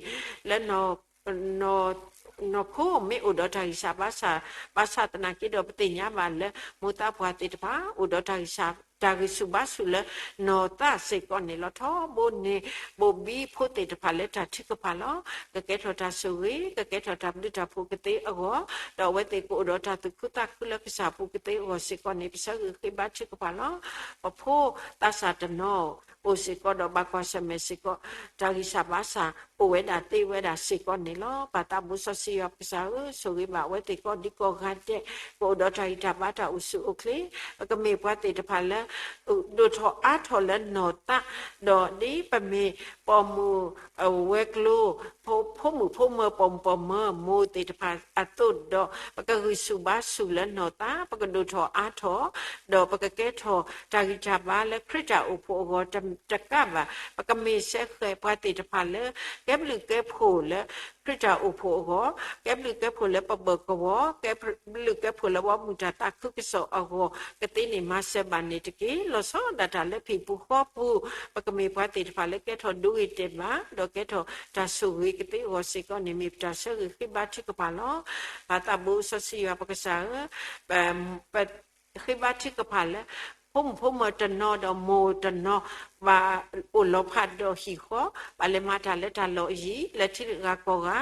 လၢ နီၢ်ခိမ့ၢ်အိၣ်ဒီးတၢ်ဂံၢ်စၢ်ဘါစၢ် ဘၣ်ဆၣ်သနာ်က့ဒီး ပသ့ၣ်ညါဘၣ်လၢ မိၢ်သးပှၢ်သ့ၣ်တဖၣ် အိၣ်ဒီးတၢ်ဂံၢ်စၢ် တၢ်ဂံၢ်ဆူၣ်ဘါဆူၣ်လၢနီၢ်သးစ့ၢ်ကီးန့ၣ်လီၤ. ထီဘိန့ၣ် ဘိၣ်ဘံဖိသ့ၣ်တဖၣ်လၢတၢ်ထုကဖၣ်လီၤ. ကကဲထီၣ်တၢ်ဆိၣ်ဂ့ၤ, ကကဲထီၣ်တၢ်ဘျုးတၢ်ဖှိၣ်ကသ့အဂီၢ်, ဒီးအဝဲသ့ၣ်ကအိၣ်ဒီးတၢ်သူၣ်ခုသးခုလၢကစၢ်အပူၤကသ့အဂီၢ်စ့ၢ်ကီးန့ၣ် ပဆၢဂ့ၤဃ့ဘါထုကဖၣ်လီၤ. ပဖိသးစၢ်တနီၤ အိၣ်စ့ၢ်ကီးဒီးဘၣ်ကွၢ်ဆၢၣ်မဲာ်စ့ၢ်ကီး တၢ်ဂံၢ်စၢ်ဘါစၢ်အိၣ်ဝဲဒၣ်သ့ဝဲဒၣ်စ့ၢ်ကီးန့ၣ်လီၤ. ပၢ်သးဘိစီဆှံယွၤပကစၢ်ဧၢ, ဆိၣ်ဂ့ၤဘၣ်အဝဲသ့ၣ်ကိးဒံကိးဂၤဒဲး, ကအိၣ်ဒီးတၢ်ဂံၢ်တၢ်ဘါတၢ်အိၣ်ဆူၣ်အိၣ်ချ့, ပကမ့ၢ်ပှၤသ့ၣ်တဖၣ်လၢ ဒိၣ်ထီၣ်အါထီၣ်လၢနီၢ်သး, ဒီးဒ်ပမ့ၢ်ပိာ်မုၣ် ဝဲၤကျိၤ ဖိမုၣ်ဖိမၢၤ ပိာ်မုၣ်ပိာ်မၢၤ မိၢ်သ့ၣ်တဖၣ်အသိးဒီး ပကဂံၢ်ဆူၣ်ဘါဆူၣ်လၢနီၢ်သး, ပကဒိၣ်ထီၣ်အါထီၣ်, ဒီးပကကဲထီၣ်တၢ်ဂံၢ်တၢ်ဘါလၢခရံာ်တၢ်အိၣ်ဖှိၣ်အဂီၢ်တကးဘၣ်, ပကမ့ၢ်စဲဃဲၤပှၤသ့ၣ်တဖၣ်လၢ ကဲဘျုးကဲဖှိၣ်လၢ ခရံာ်တၢ်အိၣ်ဖှိၣ်အဂီၢ်, ကဲဘျုးကဲဖှိၣ်လၢပဘၢၣ်ကဝီၤ, ကဲဘျုးကဲဖှိၣ်လၢပှၤမုၢ်တၢ်သးခုကစီၣ်အဂီၢ်ကသ့န့ၣ် မၤစၢၤဘၣ်န့ၣ်တက့ၢ်. လီၤဆီဒၣ်တၢ်လၢပဟံၣ်ပူၤဃီပူၤ, ပကမ့ၢ်ပှၤသ့ၣ်တဖၣ်လၢကဲထီၣ်ဒိဂ့ၤတဲာ်ဘၣ်, ဒီးကဲထီၣ်တၢ်ဆိၣ်ဂ့ၤကသ့အဂီၢ်စ့ၢ်ကီးန့ၣ် မ့ၢ်ပတၢ်ဆၢဂ့ၤဃ့ဘါထုကဖၣ်လီၤ. ပၢ်သးဘိစီဆှံယွၤပကစၢ်ဧၢ, ပ ဃ့ဘါထုကဖၣ်လၢ ဖိမုၣ်ဖိမၢၤတနီၤဒီးမိၢ်တနီၤ ဘၣ်အိၣ်လီၤဖးဒီးဟံၣ်ဃီ, ဘၣ်လဲၤမၤတၢ်လၢတၢ်လီၢ်အယံၤ, လၢထံဂၤကီၢ်ဂၤ,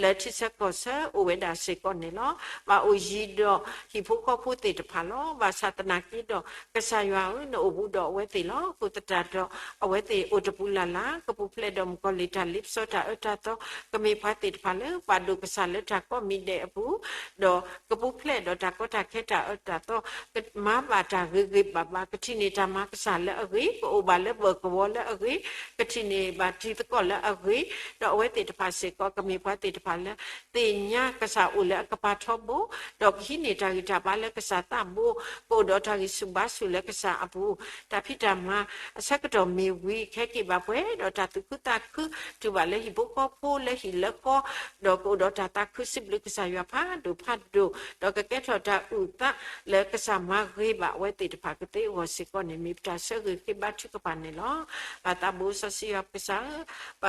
လၢထံဆၢကီၢ်ဆၢအိၣ်ဝဲဒၣ်စ့ၢ်ကီးန့ၣ်လီၤ. ဘၣ်အိၣ်ယံၤဒီးဟံၣ်ဖိဃီဖိသ့ၣ်တဖၣ်လီၤ. ဘၣ်ဆၣ်သနာ်က့ဒီး ကစၢ်ယွၤဧၢ, နအိၣ်ဘူးဒီးအဝဲသ့ၣ်လီၤ. အဃိသတးဒီး အဝဲသ့ၣ်အိၣ်တပူၤလၢ်လၢ် ကပူၤဖျဲးဒီးမုၣ်ကီၤလံၢ်တၢ်လ့ပစီတၢ်အၢတၢ်သီ, ကမ့ၢ်ပှၤသ့ၣ်တဖၣ်လၢ ပာ်ဒိၣ်ကစၢ်လၢတၢ်ကိးမံၤဒဲးအပူၤ, ဒီးကပူၤဖျဲးဒီးတၢ်ကီတၢ်ခဲတၢ်အၢတၢ်သီ, ကမၤဘၣ်တၢ်ဂ့ၤဂ့ၤဘၣ်ဘၣ်, ကထံၣ်န့ၢ်တၢ်မၤကစၢ်လၢအဂ့ၤ, ကအိၣ်ဘၣ်လၢ ကထံၣ်န့ၢ်ဘၣ်တၢ်ကပၢၤကဝီၤလၢအဂ့ၤ, ကထံၣ်န့ၢ်ဘၣ်တံၤသကိးလၢအဂ့ၤ, ဒီးအဝဲသ့ၣ်တဖၣ်စ့ၢ်ကီး ကမ့ၢ်ပှၤသ့ၣ်တဖၣ်လၢ သ့ၣ်ညါကစၢ်အိၣ်လၢအကပၤထီဘိ, ဒီးကဟံးန့ၢ်တၢ်ဂံၢ်တၢ်ဘါလၢကစၢ်သးဘိ, ကအိၣ်ဒီးတၢ်ဂံၢ်ဆူၣ်ဘါဆူၣ်လၢကစၢ်အပူၤ, တၢ်ဖံးတၢ်မၤအဆၢကတီၢ်မ့ၢ်ဝံၤ ခဲက့ၤဘၣ်ပှဲၤဒီးတၢ်သူၣ်ခုသးခု, တုၤဘၣ်လၢဟံၣ်ဖိဃီဖိလၢဟံၣ်လၢဃီ, ဒီးကအိၣ်ဒီးတၢ်သးခုစံးဘျုးကစၢ်ယွၤဖးဒိၣ်ဖးဒိၣ်, ဒီးကကဲထီၣ်တၢ်အုၣ်သးလၢကစၢ်မၤဂ့ၤဘၣ်အဝဲသ့ၣ်တဖၣ်ကသ့အဂီၢ်စ့ၢ်ကီးန့ၣ် မ့ၢ်ပတၢ်ဆၢဂ့ၤဃ့ဘါထုကဖၣ်န့ၣ်လီၤ. ပၢ်သးဘိစီဆှံယွၤပကစၢ်ဧၢ, ပ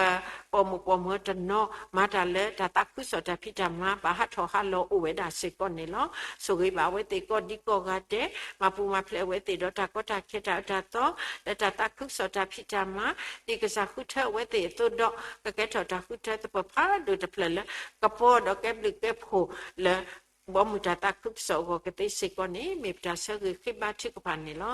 ပိာ်မုၣ်ပိာ်မၢၤတနီၤ မၤတၢ်လၢတၢ်သးခုကစီၣ်တၢ်ဖံးတၢ်မၤ ဘၣ်ဟးထီၣ်ဟးလီၤအိၣ်ဝဲဒၣ်စ့ၢ်ကီးန့ၣ်လီၤ. ဆိၣ်ဂ့ၤဘၣ်အဝဲသ့ၣ်ကိးဒံကိးဂၤဒဲး, မၤပူၤမၤဖျဲးအဝဲသ့ၣ်ဒီးတၢ်ကီတၢ်ခဲတၢ်အၢတၢ်သီ, လၢတၢ်သးခုကစီၣ်တၢ်ဖံးတၢ်မၤ, ဒ်ကစၢ်ဃုထၢအဝဲသ့ၣ်အသိးဒီး ကကဲထီၣ်တၢ်ဃုထၢသပှၢ်ဖးဒိၣ်တဖျၢၣ်လၢ ကပီၤဒီးကဲဘျုးကဲဖှိၣ်လၢ ဘီမုၢ်တၢ်သးခုကစီၣ်အဂီၢ်ကသ့စ့ၢ်ကီးန့ၣ် မ့ၢ်ပတၢ်ဆၢဂ့ၤဃ့ဘါထုကဖၣ်န့ၣ်လီၤ.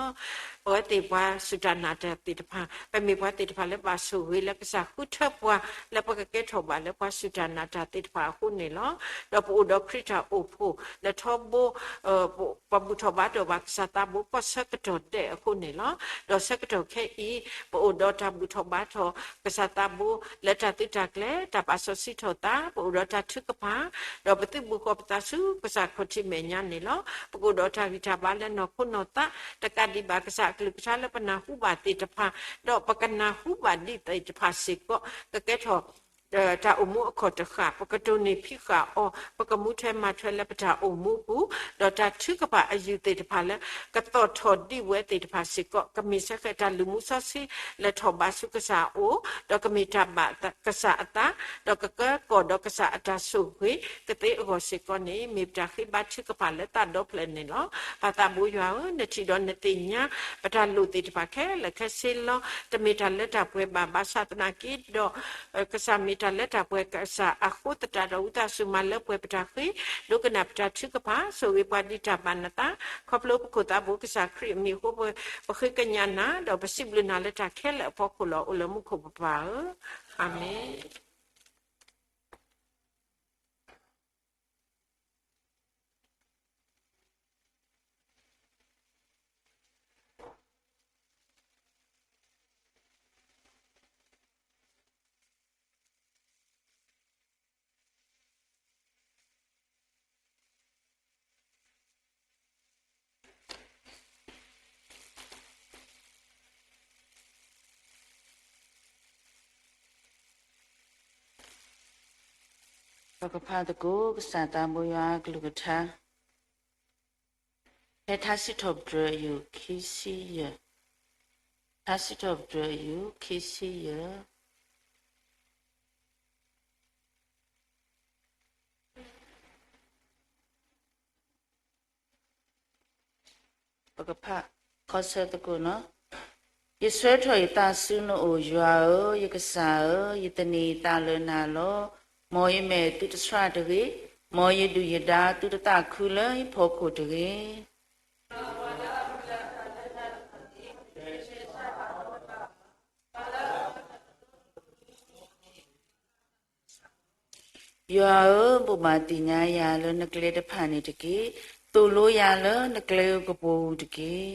ပဝဲသ့ၣ်ပှၤစူၢ်တၢ်နာ်တၢ်သ့ၣ်တဖၣ် ပမ့ၢ်ပှၤသ့ၣ်တဖၣ်လၢဘၣ်ဆိၣ်ဂ့ၤလၢကစၢ်ဃုထၢပှၤ လၢပကကဲထီၣ်ဘၣ်လၢပှၤစူၢ်တၢ်နာ်တၢ်သ့ၣ်တဖၣ်အဃိန့ၣ်လီၤ. ဒီးပအိၣ်ဒီးခရံာ်တၢ်အိၣ်ဖှိၣ်လၢထီဘိ ပ ပဘူၣ်ထီၣ်ဘါထီၣ်ဘၣ်ကစၢ်သးဘိကိးဆၢကတီၢ်ဒဲးအဃိန့ၣ်လီၤ. ဒီးဆၢကတီၢ်ခဲအံၤ ပအိၣ်ဒီးတၢ်ဘူၣ်ထီၣ်ဘါထီၣ်ကစၢ်သးဘိ လၢတၢ်သုးတၢ်ကျဲၤ တၢ်ပာ်စီဆှံထီၣ်သး ပအိၣ်ဒီးတၢ်ထုကဖၣ်, ဒီးပသုးဘူးဃီၤပသးဆူကစၢ်ခီၣ်ထံးမဲာ်ညါန့ၣ်လီၤ. ပကအိၣ်ဒီးတၢ်ဂံၢ်တၢ်ဘါလၢနီၢ်ခိနီၢ်သး တကးဒံးဘၣ်ကစၢ်အကလုၢ်ကထါလၢပနၢ်ဟူဘၣ်သ့ၣ်တဖၣ်, ဒီးပကနၢ်ဟူဘၣ်ဒ်သ့ၣ်တဖၣ်စ့ၢ်ကီး ကကဲထီၣ် တၢ်အိၣ်မူအခီၣ်တဃၣ်, ပကတိၢ်န့ၢ်ဖံးဃာ်အီၤ, ပကမူထွဲမၤထွဲလၢပတၢ်အိၣ်မူပူၤ, ဒီးတၢ်ထုကဖၣ်အယုၢ်သ့ၣ်တဖၣ်လၢ ကသီၣ်ထီၣ်ဒံးဝဲသ့ၣ်တဖၣ်စ့ၢ်ကီး ကမ့ၢ်ဆၢဃဲၤတၢ်လုၢ်မူစီဆှံလၢထီၣ်ဘးဆူကစၢ်အအိၣ်, ဒီးကမ့ၢ်တၢ်ဘၣ်ကစၢ်အသး, ဒီးကကၢကီၢ်ဒီးကစၢ်အတၢ်ဆိၣ်ဂ့ၤကသ့အဂီၢ်စ့ၢ်ကီးန့ၣ် မ့ၢ်ပတၢ်ဃ့ဘါထုကဖၣ်လၢသးဒီဖျၢၣ်န့ၣ်လီၤ. ပၢ်သးဘိယွၤဧၢ, နထံၣ်ဒီးနသ့ၣ်ညါ ပတၢ်လိၣ်သ့ၣ်တဖၣ်ခဲလၢာ်ခဲဆ့လီၤ. တမ့ၢ်တၢ်လၢတၢ်ပှဲၤဘၣ်, ဘၣ်ဆၣ်သနာ်က့ဒီး ကစၢ်မ့ၢ်တၢ်လၢတၢ်ပှဲၤ, ကစၢ်အဃိသတးဒီး ဝံသးစူၤမၤလၢပှဲၤပတၢ်ဃ့, ဒိကနၣ်ပတၢ်ထုကဖၣ်, ဆိၣ်ဂ့ၤပှၤဒ်တၢ်ဘၣ်နသး, ခီဖျိပခိၣ်သးဘိကစၢ်ခရံာ်အမံၤအဃိ ပဃ့ကညးနၤ, ဒီးပစံးဘျုးနၤလၢတၢ်ခဲလၢာ်အဖီခိၣ်လီၤ. အိၣ်လၢမူခိၣ်ပပၢ်ဧၢ, အၤမ့ၣ်. ပကဖးသကိးကစၢ်သးဘိယွၤအကလုၢ်ကထါ ဖဲထါစံးထီၣ်ပတြၢၤအယုၢ်ခံဆံယဲၢ်, ထါစံးထီၣ်ပတြၢၤအယုၢ်ခံဆံယဲၢ် ပကဖးခီဆၢသကိးနီၤ. ယဆှၢထီၣ်ယသးဆူနအိၣ်, ယွၤဧၢ, ယကစၢ်ဧၢ, ယသန့ၤယသးလၢနၤလီၤ. မ်ယမဲာ်သုတဆှးတဂ့ၤ, မ်ယဒုၣ်ယဒါသုတသးခုလၢယဖီခိၣ်တဂ့ၤ. ယွၤဧၢ, ဘိးဘၣ်သ့ၣ်ညါယၤလၢနကျဲတဖၣ်န့ၣ်တက့ၢ်. သိၣ်လိယၤလၢနကျဲဧိၤကပိာ်ဧိၤတက့ၢ်.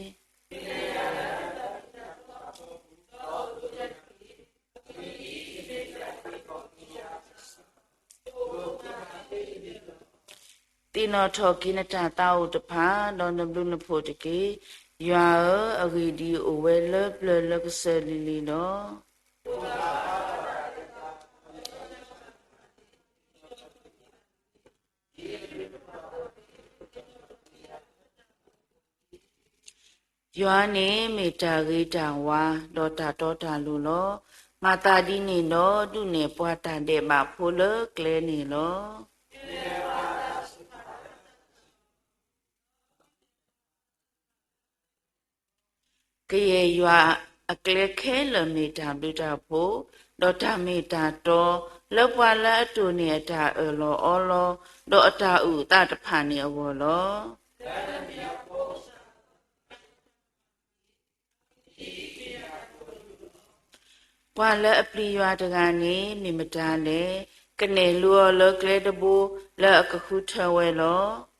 သ့ၣ်နီၣ်ထီၣ်က့ၤနတၢ်သးအိၣ်တဖၣ်, ဒီးနဘျုးနဖှိၣ်တက့ၢ်. ယွၤဧၢ, အဂ့ၢ်ဒ်အံၤအိၣ်ဝဲလၢပျၢၤလၢကစၢၢ်လံၤလံၤလီၤ. ယွၤန့ၣ်မ့ၢ်တၢ်ဂ့ၤတၢ်ဝါ, ဒီးတၢ်တီတၢ်လိၤလီၤ. မၤသးဒ်န့ၣ်ဒီး ဒုးနဲၣ်ပှၤတၢ်ဒဲးဘးဖိလၢကျဲန့ၣ်လီၤ. ကယဲၢ်ယွၤအကျဲခဲလၢာ်မ့ၢ်တၢ်ဘျုးတၢ်ဖှိၣ်, ဒီးတၢ်မ့ၢ်တၢ်တီ, လၢပှၤလၢအတိၢ်န့ၢ်အတၢ်အၢၣ်လီၤအီလီၤ, ဒီးအတၢ်အုၣ်အသးတဖၣ်န့ၣ်အဂီၢ်လီၤ. ပှၤလၢအပျံၤယွၤတဂၤန့ၣ် မ့ၢ်မတၤလဲၣ်. ကနဲၣ်လိအီၤလၢကျဲတဘိလၢအကဃုထၢဝဲလီၤ.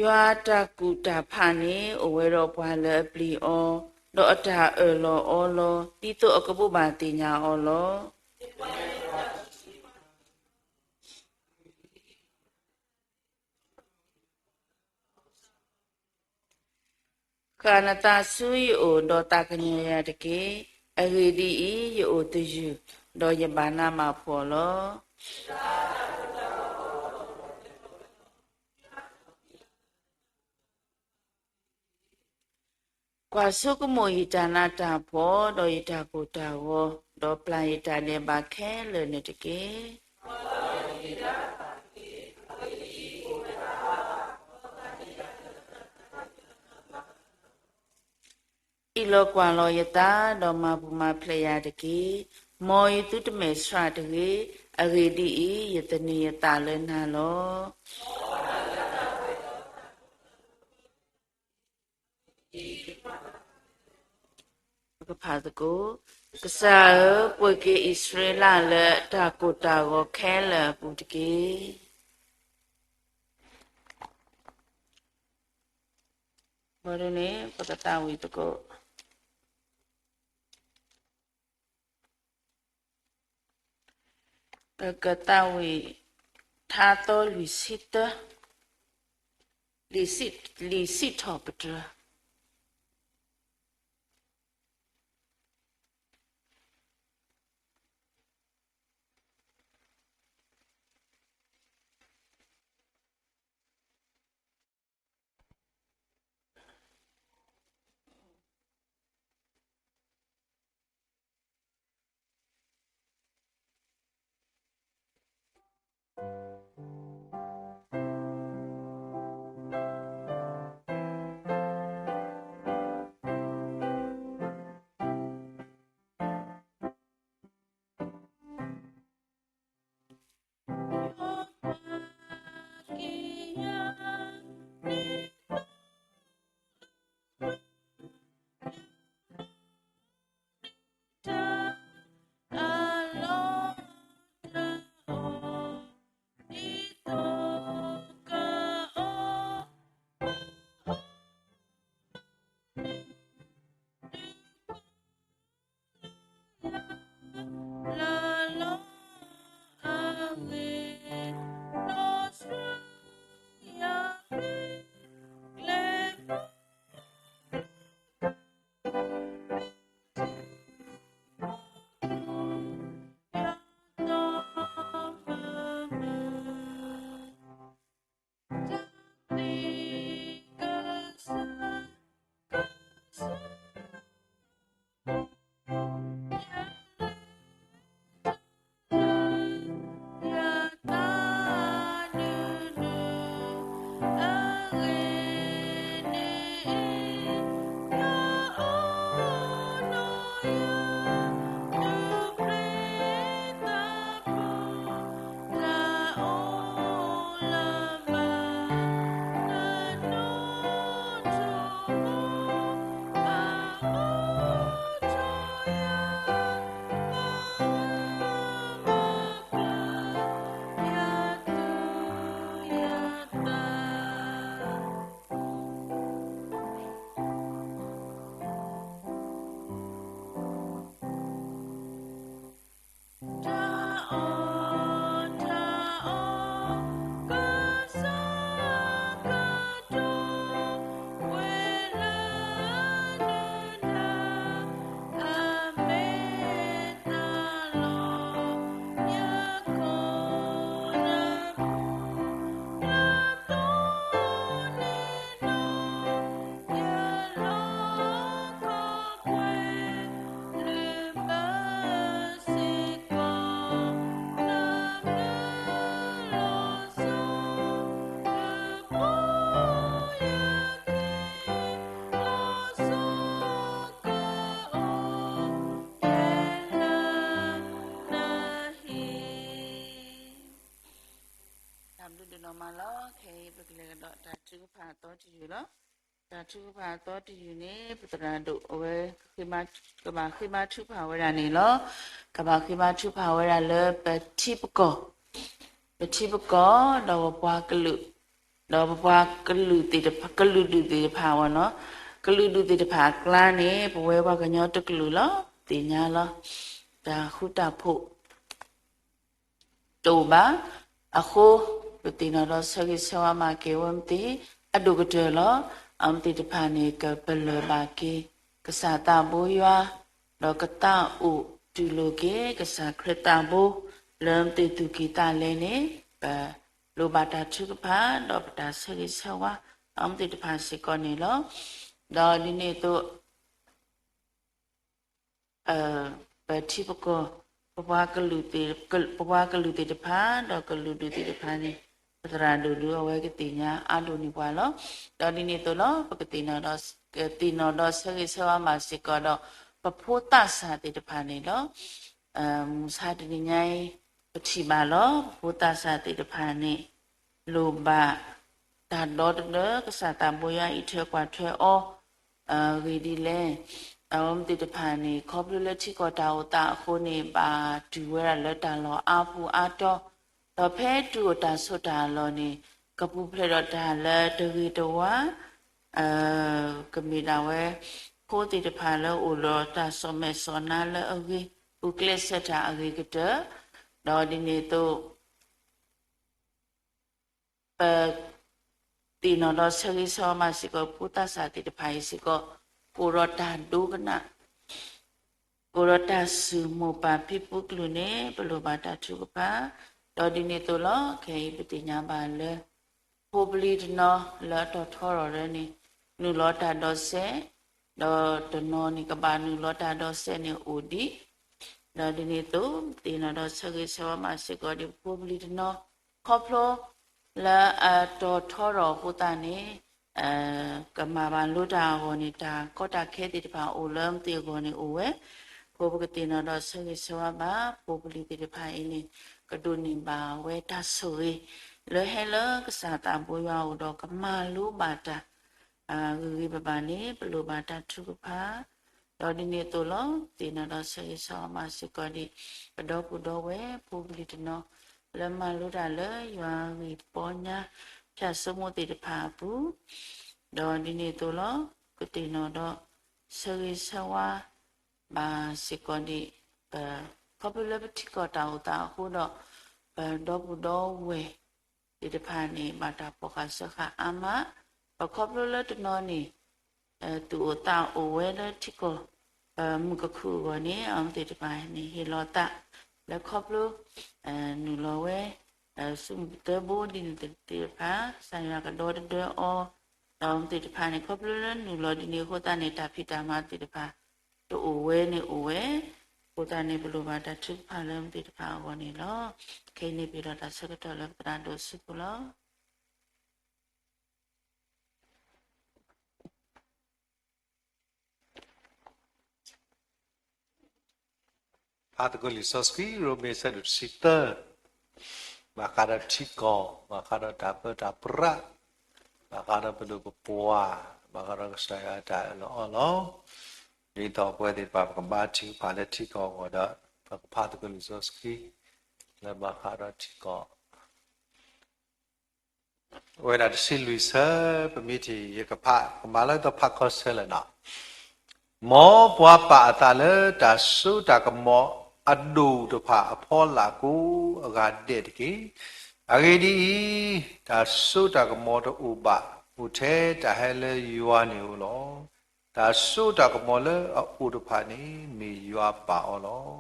ယွၤအတၢ်ကူၣ်တၢ်ဖးန့ၣ် အိၣ်ဝဲဒီးပှၤလၢအပျံၤအီၤ, ဒီးအတၢ်အၢၣ်လီၤအီလီၤ ဒ်သိးအကဘိးဘၣ်သ့ၣ်ညါအီၤလီၤ. ဃၣ်နသးဆူယအိၣ်, ဒီးသးကညီၤယၤတက့ၢ်. အဂ့ၢ်ဒ်အံၤ, ယအိၣ်သယုၢ်, ဒီးယဘၣ်နးမၤဖှီၣ်လီၤ. ကွၢ်ဆိကမိၣ်ယတၢ်နးတၢ်ဖှီၣ်, ဒီးယတၢ်ကိၢ်တၢ်ဂီၤ, ဒီးပျၢ်ယတၢ်ဒဲးဘးခဲလၢာ်န့ၣ်တက့ၢ်. အ့ၣ်လိာ်ကွံာ်လိာ်ယသး, ဒီးမၤပူၤမၤဖျဲးယၤတက့ၢ်. မ်ယသုတမဲာ်ဆှးတဂ့ၤ. အဂ့ၢ်ဒ်အံၤ, ယသန့ၤယသးလၢနၤလီၤ. ကစၢ်ဧၢ, ပှ့ၤက့ၤအံၣ်စရ့လးလၢတၢ်ကိၢ်တၢ်ဂီၤခဲလၢာ်အပူၤတက့ၢ်. ဘၣ်ဒ်န့ၣ် ပကသးဝံၣ်သကိး, ပကသးဝံၣ် ထါသီလွံၢ်ဆံသၢ, လံာ်စံးထီၣ်ပတြၢၤ. တၢ်ဘျုးဒိၣ်နီၢ်မးလီၤ. ခဲအံၤပကလဲၤကဒီးတၢ်ထုကဖၣ်အသီတယုၢ်လီၤ. တၢ်ထုကဖၣ်အသီတယုၢ်န့ၣ် ပသရၣ်ဒိၣ်အဝဲ ကဘၣ်ဃ့ဘါထုကဖၣ်ဝဲဒၣ်န့ၣ်လီၤ. ကဘၣ်ဃ့ဘါထုကဖၣ်ဝဲဒၣ်လၢပထံပကီၢ်, ပထံပကီၢ် ဒီးပပှၤကလုာ် ဒီးပပှၤကလုာ်သ့ၣ်တဖၣ်, ကလုာ်ဒူၣ်သ့ၣ်တဖၣ်ဝဲနီၤ, ကလုာ်ဒူၣ်သ့ၣ်တဖၣ်အကျါန့ၣ် ပဝဲပှၤကညီတကလုာ်လီၤ. သ့ၣ်ညါလီၤ. တၢ်ဃူတၢ်ဖိး တအိၣ်ဘၣ်. အဃိ ပသ့ၣ်နီၣ်ဒီးဆၢဂ့ၤဆၢဝါဘၣ်က့ၤဝဲမ့ၢ်သ့ၣ် အဒိၣ်ကတၢၢ်လီၤ. အဝဲသ့ၣ်တဖၣ်န့ၣ် ကပလၢၢ်ဘၣ်က့ၤ ကစၢ်သးဘိယွၤ, ဒီးကသးအိၣ်တူၢ်လိာ်က့ၤ ကစၢ်ခရံာ်သးဘိ လၢမ့ၢ်သ့ၣ်သူၣ်ကံၢ်သးလဲန့ၣ် ပလိၣ်ဘၣ်တၢ်ထုကဖၣ် ဒီးပတၢ်ဆၢဂ့ၤဆၢဝါ အဝဲသ့ၣ်တဖၣ်စ့ၢ်ကီးန့ၣ်လီၤ. ဒီးဒ်န့ၣ်အသိး ပထံပကီၢ်, ပပှၤကလုာ်သ့ၣ်တဖၣ် ဒီးကလုာ်ဒူၣ်သ့ၣ်တဖၣ်န့ၣ် ပသရၣ်ဒိၣ်ဒုအဝဲကသ့ၣ်ညါအါဒိၣ်န့ၢ်ပှၤလီၤ. ဒီးဒ်န့ၣ်အသိးလီၤ ပကသ့ၣ်နီၣ်ဒီး, ကသ့ၣ်နီၣ်ဒီးဆၢဂ့ၤဆၢဝါဘၣ်စ့ၢ်ကီးဒီး ပဖိသးစၢ်သ့ၣ်တဖၣ်န့ၣ်လီၤ. မုၢ်ဆါတနံၤညါအံၤ ပထံၣ်ဘၣ်လီၤ ပဖိသးစၢ်သ့ၣ်တဖၣ်န့ၣ် လိၣ်ဘၣ် တၢ်ဒီတဒၢ ကစၢ်သးဘိယွၤအံးထွဲကွၢ်ထွဲအီၤ ဂ့ၢ်ဒ်လဲၣ်. အဝဲသ့ၣ်တဖၣ်န့ၣ် ခီဖျိလၢထံကီၢ်တၢ်အိၣ်သးအဃိန့ၣ် ဘၣ်တူၢ်ဝဲဒၣ်လၢတၢ်လီၢ်အါပူၤအါတီၤ, ဒီးဖဲတုၤအိၣ်တၢ်ဆိးတၢ်အလီၢ်န့ၣ် ကပူၤဖျဲးဒီးတၢ်လၢတဂ့ၤတဝါ ကမ့ၢ်ဒၣ်ဝဲ ဖိသ့ၣ်တဖၣ်လၢအိၣ်ဒီးတၢ်စီၣ်မဲာ်စီၣ်နါလၢအဂ့ၤ ဂုာ်ကျဲးစၢးတၢ်အဂ့ၤကတၢၢ်, ဒီးဒ်န့ၣ်အသိး ပ သ့ၣ်နီၣ်ဒီးဆၢဂ့ၤဆၢဝါဘၣ်စ့ၢ်ကီး ဖိသးစၢ်သ့ၣ်တဖၣ်အံၤစ့ၢ်ကီး ကအိၣ်ဒီးတၢ်ဒိကနၣ် ကအိၣ်ဒီးတၢ်စူၢ်မိၢ်ပၢ်ဖံဖုကလုာ်န့ၣ် ပလိၣ်ဘၣ်တၢ်ထုကဖၣ်, ဒီးဒ်န့ၣ်အသိးလီၤ ခဲအံၤပသ့ၣ်ညါဘၣ်လၢ ဖိပလံၤတနီၤလၢအတီၤထီထီၣ်လၢန့ၣ် နုာ်လီၤတၢ်ဒီးစဲး, ဒီးတနီၤန့ၣ် ကဘၣ်နုာ်လီၤတၢ်ဒီးစဲးန့ၣ်အိၣ်ဒံး, ဒီးဒ်န့ၣ်အသိး သ့ၣ်နီၣ်ဒီးဆၢဂ့ၤဆၢဝါဘၣ်စ့ၢ်ကီးဒ်ဖိပလံၤတနီၤ ခီဖျိ လၢအတီၤထီထီၣ်အဃိသတးန့ၣ် ကမၤဘၣ်လိတၢ်အဂီၢ်န့ၣ် တၢ်ကီတၢ်ခဲသ့ၣ်တဖၣ်အိၣ်လၢမ့ၢ်သ့ၣ်အဂီၢ်န့ၣ်အိၣ်ဝဲ, အဃိပကသ့ၣ်နီၣ်ဒီးဆၢဂ့ၤဆၢဝါဘၣ် ဖိပလံၤသ့ၣ်တဖၣ်အံၤန့ၣ် ကဒိးန့ၢ်ဘၣ်ဝဲတၢ်ဆိၣ်ဂ့ၤ လၢဟဲလၢကစၢ်သးဘိယွၤအအိၣ်ဒီးကမၤလိဘၣ်တၢ် ဂ့ၤဂ့ၤဘၣ်ဘၣ်န့ၣ် ပလိၣ်ဘၣ်တၢ်ထုကဖၣ် ဒီးဒ်န့ၣ်အသိးလီၤ သ့ၣ်နီၣ်ဒီးဆၢဂ့ၤဆၢဝါဘၣ်စ့ၢ်ကီးဒ် ပဒီပုၢ်ဒီဝဲၢ်ဖိပလံၤတနီၤ လၢမၤလိတၢ်လၢယွၤအဂ့ၢ်ပီညါ ဖၠၣ်စိမိၣ်သ့ၣ်တဖၣ်အပူၤ, ဒီးဒ်န့ၣ်အသိးလီၤ ကသ့ၣ်နီၣ်ဒီး ဆၢဂ့ၤဆၢဝါ ဘၣ်စ့ၢ်ကီးဒ် ပ ခီဖျိလၢပထံကီၢ်တၢ်အိၣ်သးအဃိဒီး ပဒီပုၢ်ဒီဝဲၢ်သ့ၣ်တဖၣ်န့ၣ် ဘၣ်တၢ်ဖီၣ်ဃာ်စၢဃာ်အါမး, ပခီဖျိလၢတနီၤန့ၣ် သူၣ်အိၣ်သးအိၣ်ဝဲလၢထံကီၢ် မုၢ်ကခုၣ်အဂီၢ်န့ၣ် အဝဲသ့ၣ်တဖၣ်န့ၣ် ဟ့ၣ်လီၤသး လၢခီဖျိ နုာ်လီၤဝဲ ဆူမုၢ်သၢဘိဒ်န့ၣ်သ့ၣ်တဖၣ် ကစၢ်ယွၤကဒီတဒၢအီၤ, ဒီးအဝဲသ့ၣ်တဖၣ်န့ၣ် ခီဖျိလၢနုာ်လီၤဒ်န့ၣ်အဃိသတးန့ၣ် တၢ်ဖံးတၢ်မၤသ့ၣ်တဖၣ် တအိၣ်ဝဲန့ၣ်အိၣ်ဝဲ, အဃိသတးန့ၣ် ပလိၣ်ဘၣ်တၢ်ထုကဖၣ်လၢအဝဲသ့ၣ်တဖၣ်အဂီၢ်န့ၣ်လီၤ. ခဲအံၤန့ၣ်ပှဲၤဒီးတၢ်ဆၢကတီၢ်လၢပသရၣ်ဒိၣ်အစုပူၤလီၤ. ဖးသကိးလံာ်စီဆှံ ရိမ့ၤ အဆၢဒိၣ်တဆံသၢ, ဘၣ်ဃးဒီးထံကီၢ်, ဘၣ်ဃးဒီးတၢ်ပၢတၢ်ပြး, ဘၣ်ဃးဒီးပဒိၣ်ပပှၢ်, ဘၣ်ဃးဒီးကစၢ်ယွၤအတၢ်အၢၣ်လီၤအီလီၤ. ဒ်သိးပဝဲသ့ၣ်တဖၣ် ပကဘါထုကဖၣ်လၢထံကီၢ်အဂီၢ်ဒီး ပကဖးသကိးလံာ်စီဆှံ လၢဘၣ်ဃးဒီးထံကီၢ် အိၣ်ဝဲဒၣ်တဆံလွံၢ်ဆၢ, ပမ့ၢ်ထံၣ် ယကဖး ကမၤလၢသီဖးခီဆၢလၢာ်နီၤ. မ်ပှၤပာ်အသးလၢတၢ်စိတၢ်ကမီၤအဒိၣ်တဖၣ်အဖီလာ်ကိးအဂၤဒဲးတက့ၢ်. အဂ့ၢ်ဒ်အံၤ, တၢ်စိတၢ်ကမီၤတအိၣ်ဘၣ် အိၣ်ထဲတၢ်ဟဲလၢယွၤန့ၣ်ဧိၤလီၤ. တၢ်စိတၢ်ကမီၤလၢအအိၣ်တဖၣ်န့ၣ် မ့ၢ်ယွၤပာ်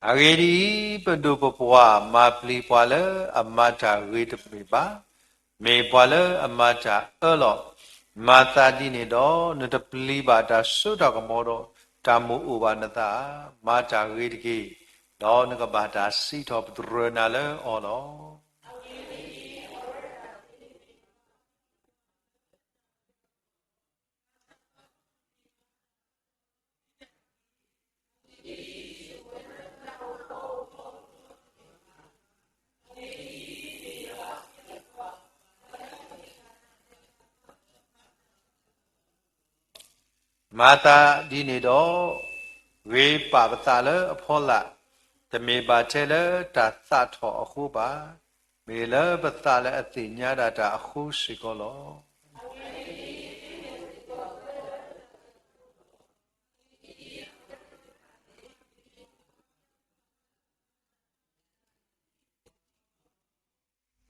အီၤလီၤ. အဂ့ၢ်ဒ်အံၤ, ပဒိၣ်ပပှၢ်မၤပျံၤပှၤလၢအမၤတၢ်ဂ့ၤတမ့ၢ်ဘၣ်, မ့ၢ်ပှၤလၢအမၤတၢ်အၢလီၤ. မၤသးဒ်န့ၣ်ဒီး နတပျံၤဘၣ်တၢ်စိတၢ်ကမီၤဒီး တၢ်မိၣ်အိၣ်ဘၣ်နသးဧါ. မၤတၢ်ဂ့ၤတက့ၢ်, ဒီးနကဘၣ်တၢ်စံးထီၣ်ပတြၢၤနၤလၢအီၤလီၤ. မၤသးဒ်န့ၣ်ဒီး, ဂ့ၤပာ်ပသးလၢအဖီလာ်, တမ့ၢ်ဘၣ်ထဲလၢတၢ်သးထီၣ်အဃိဘၣ်, မ့ၢ်လၢပသးလၢအသ့ၣ်ညါဒၣ်တၢ်အဃိစ့ၢ်ကီးလီၤ.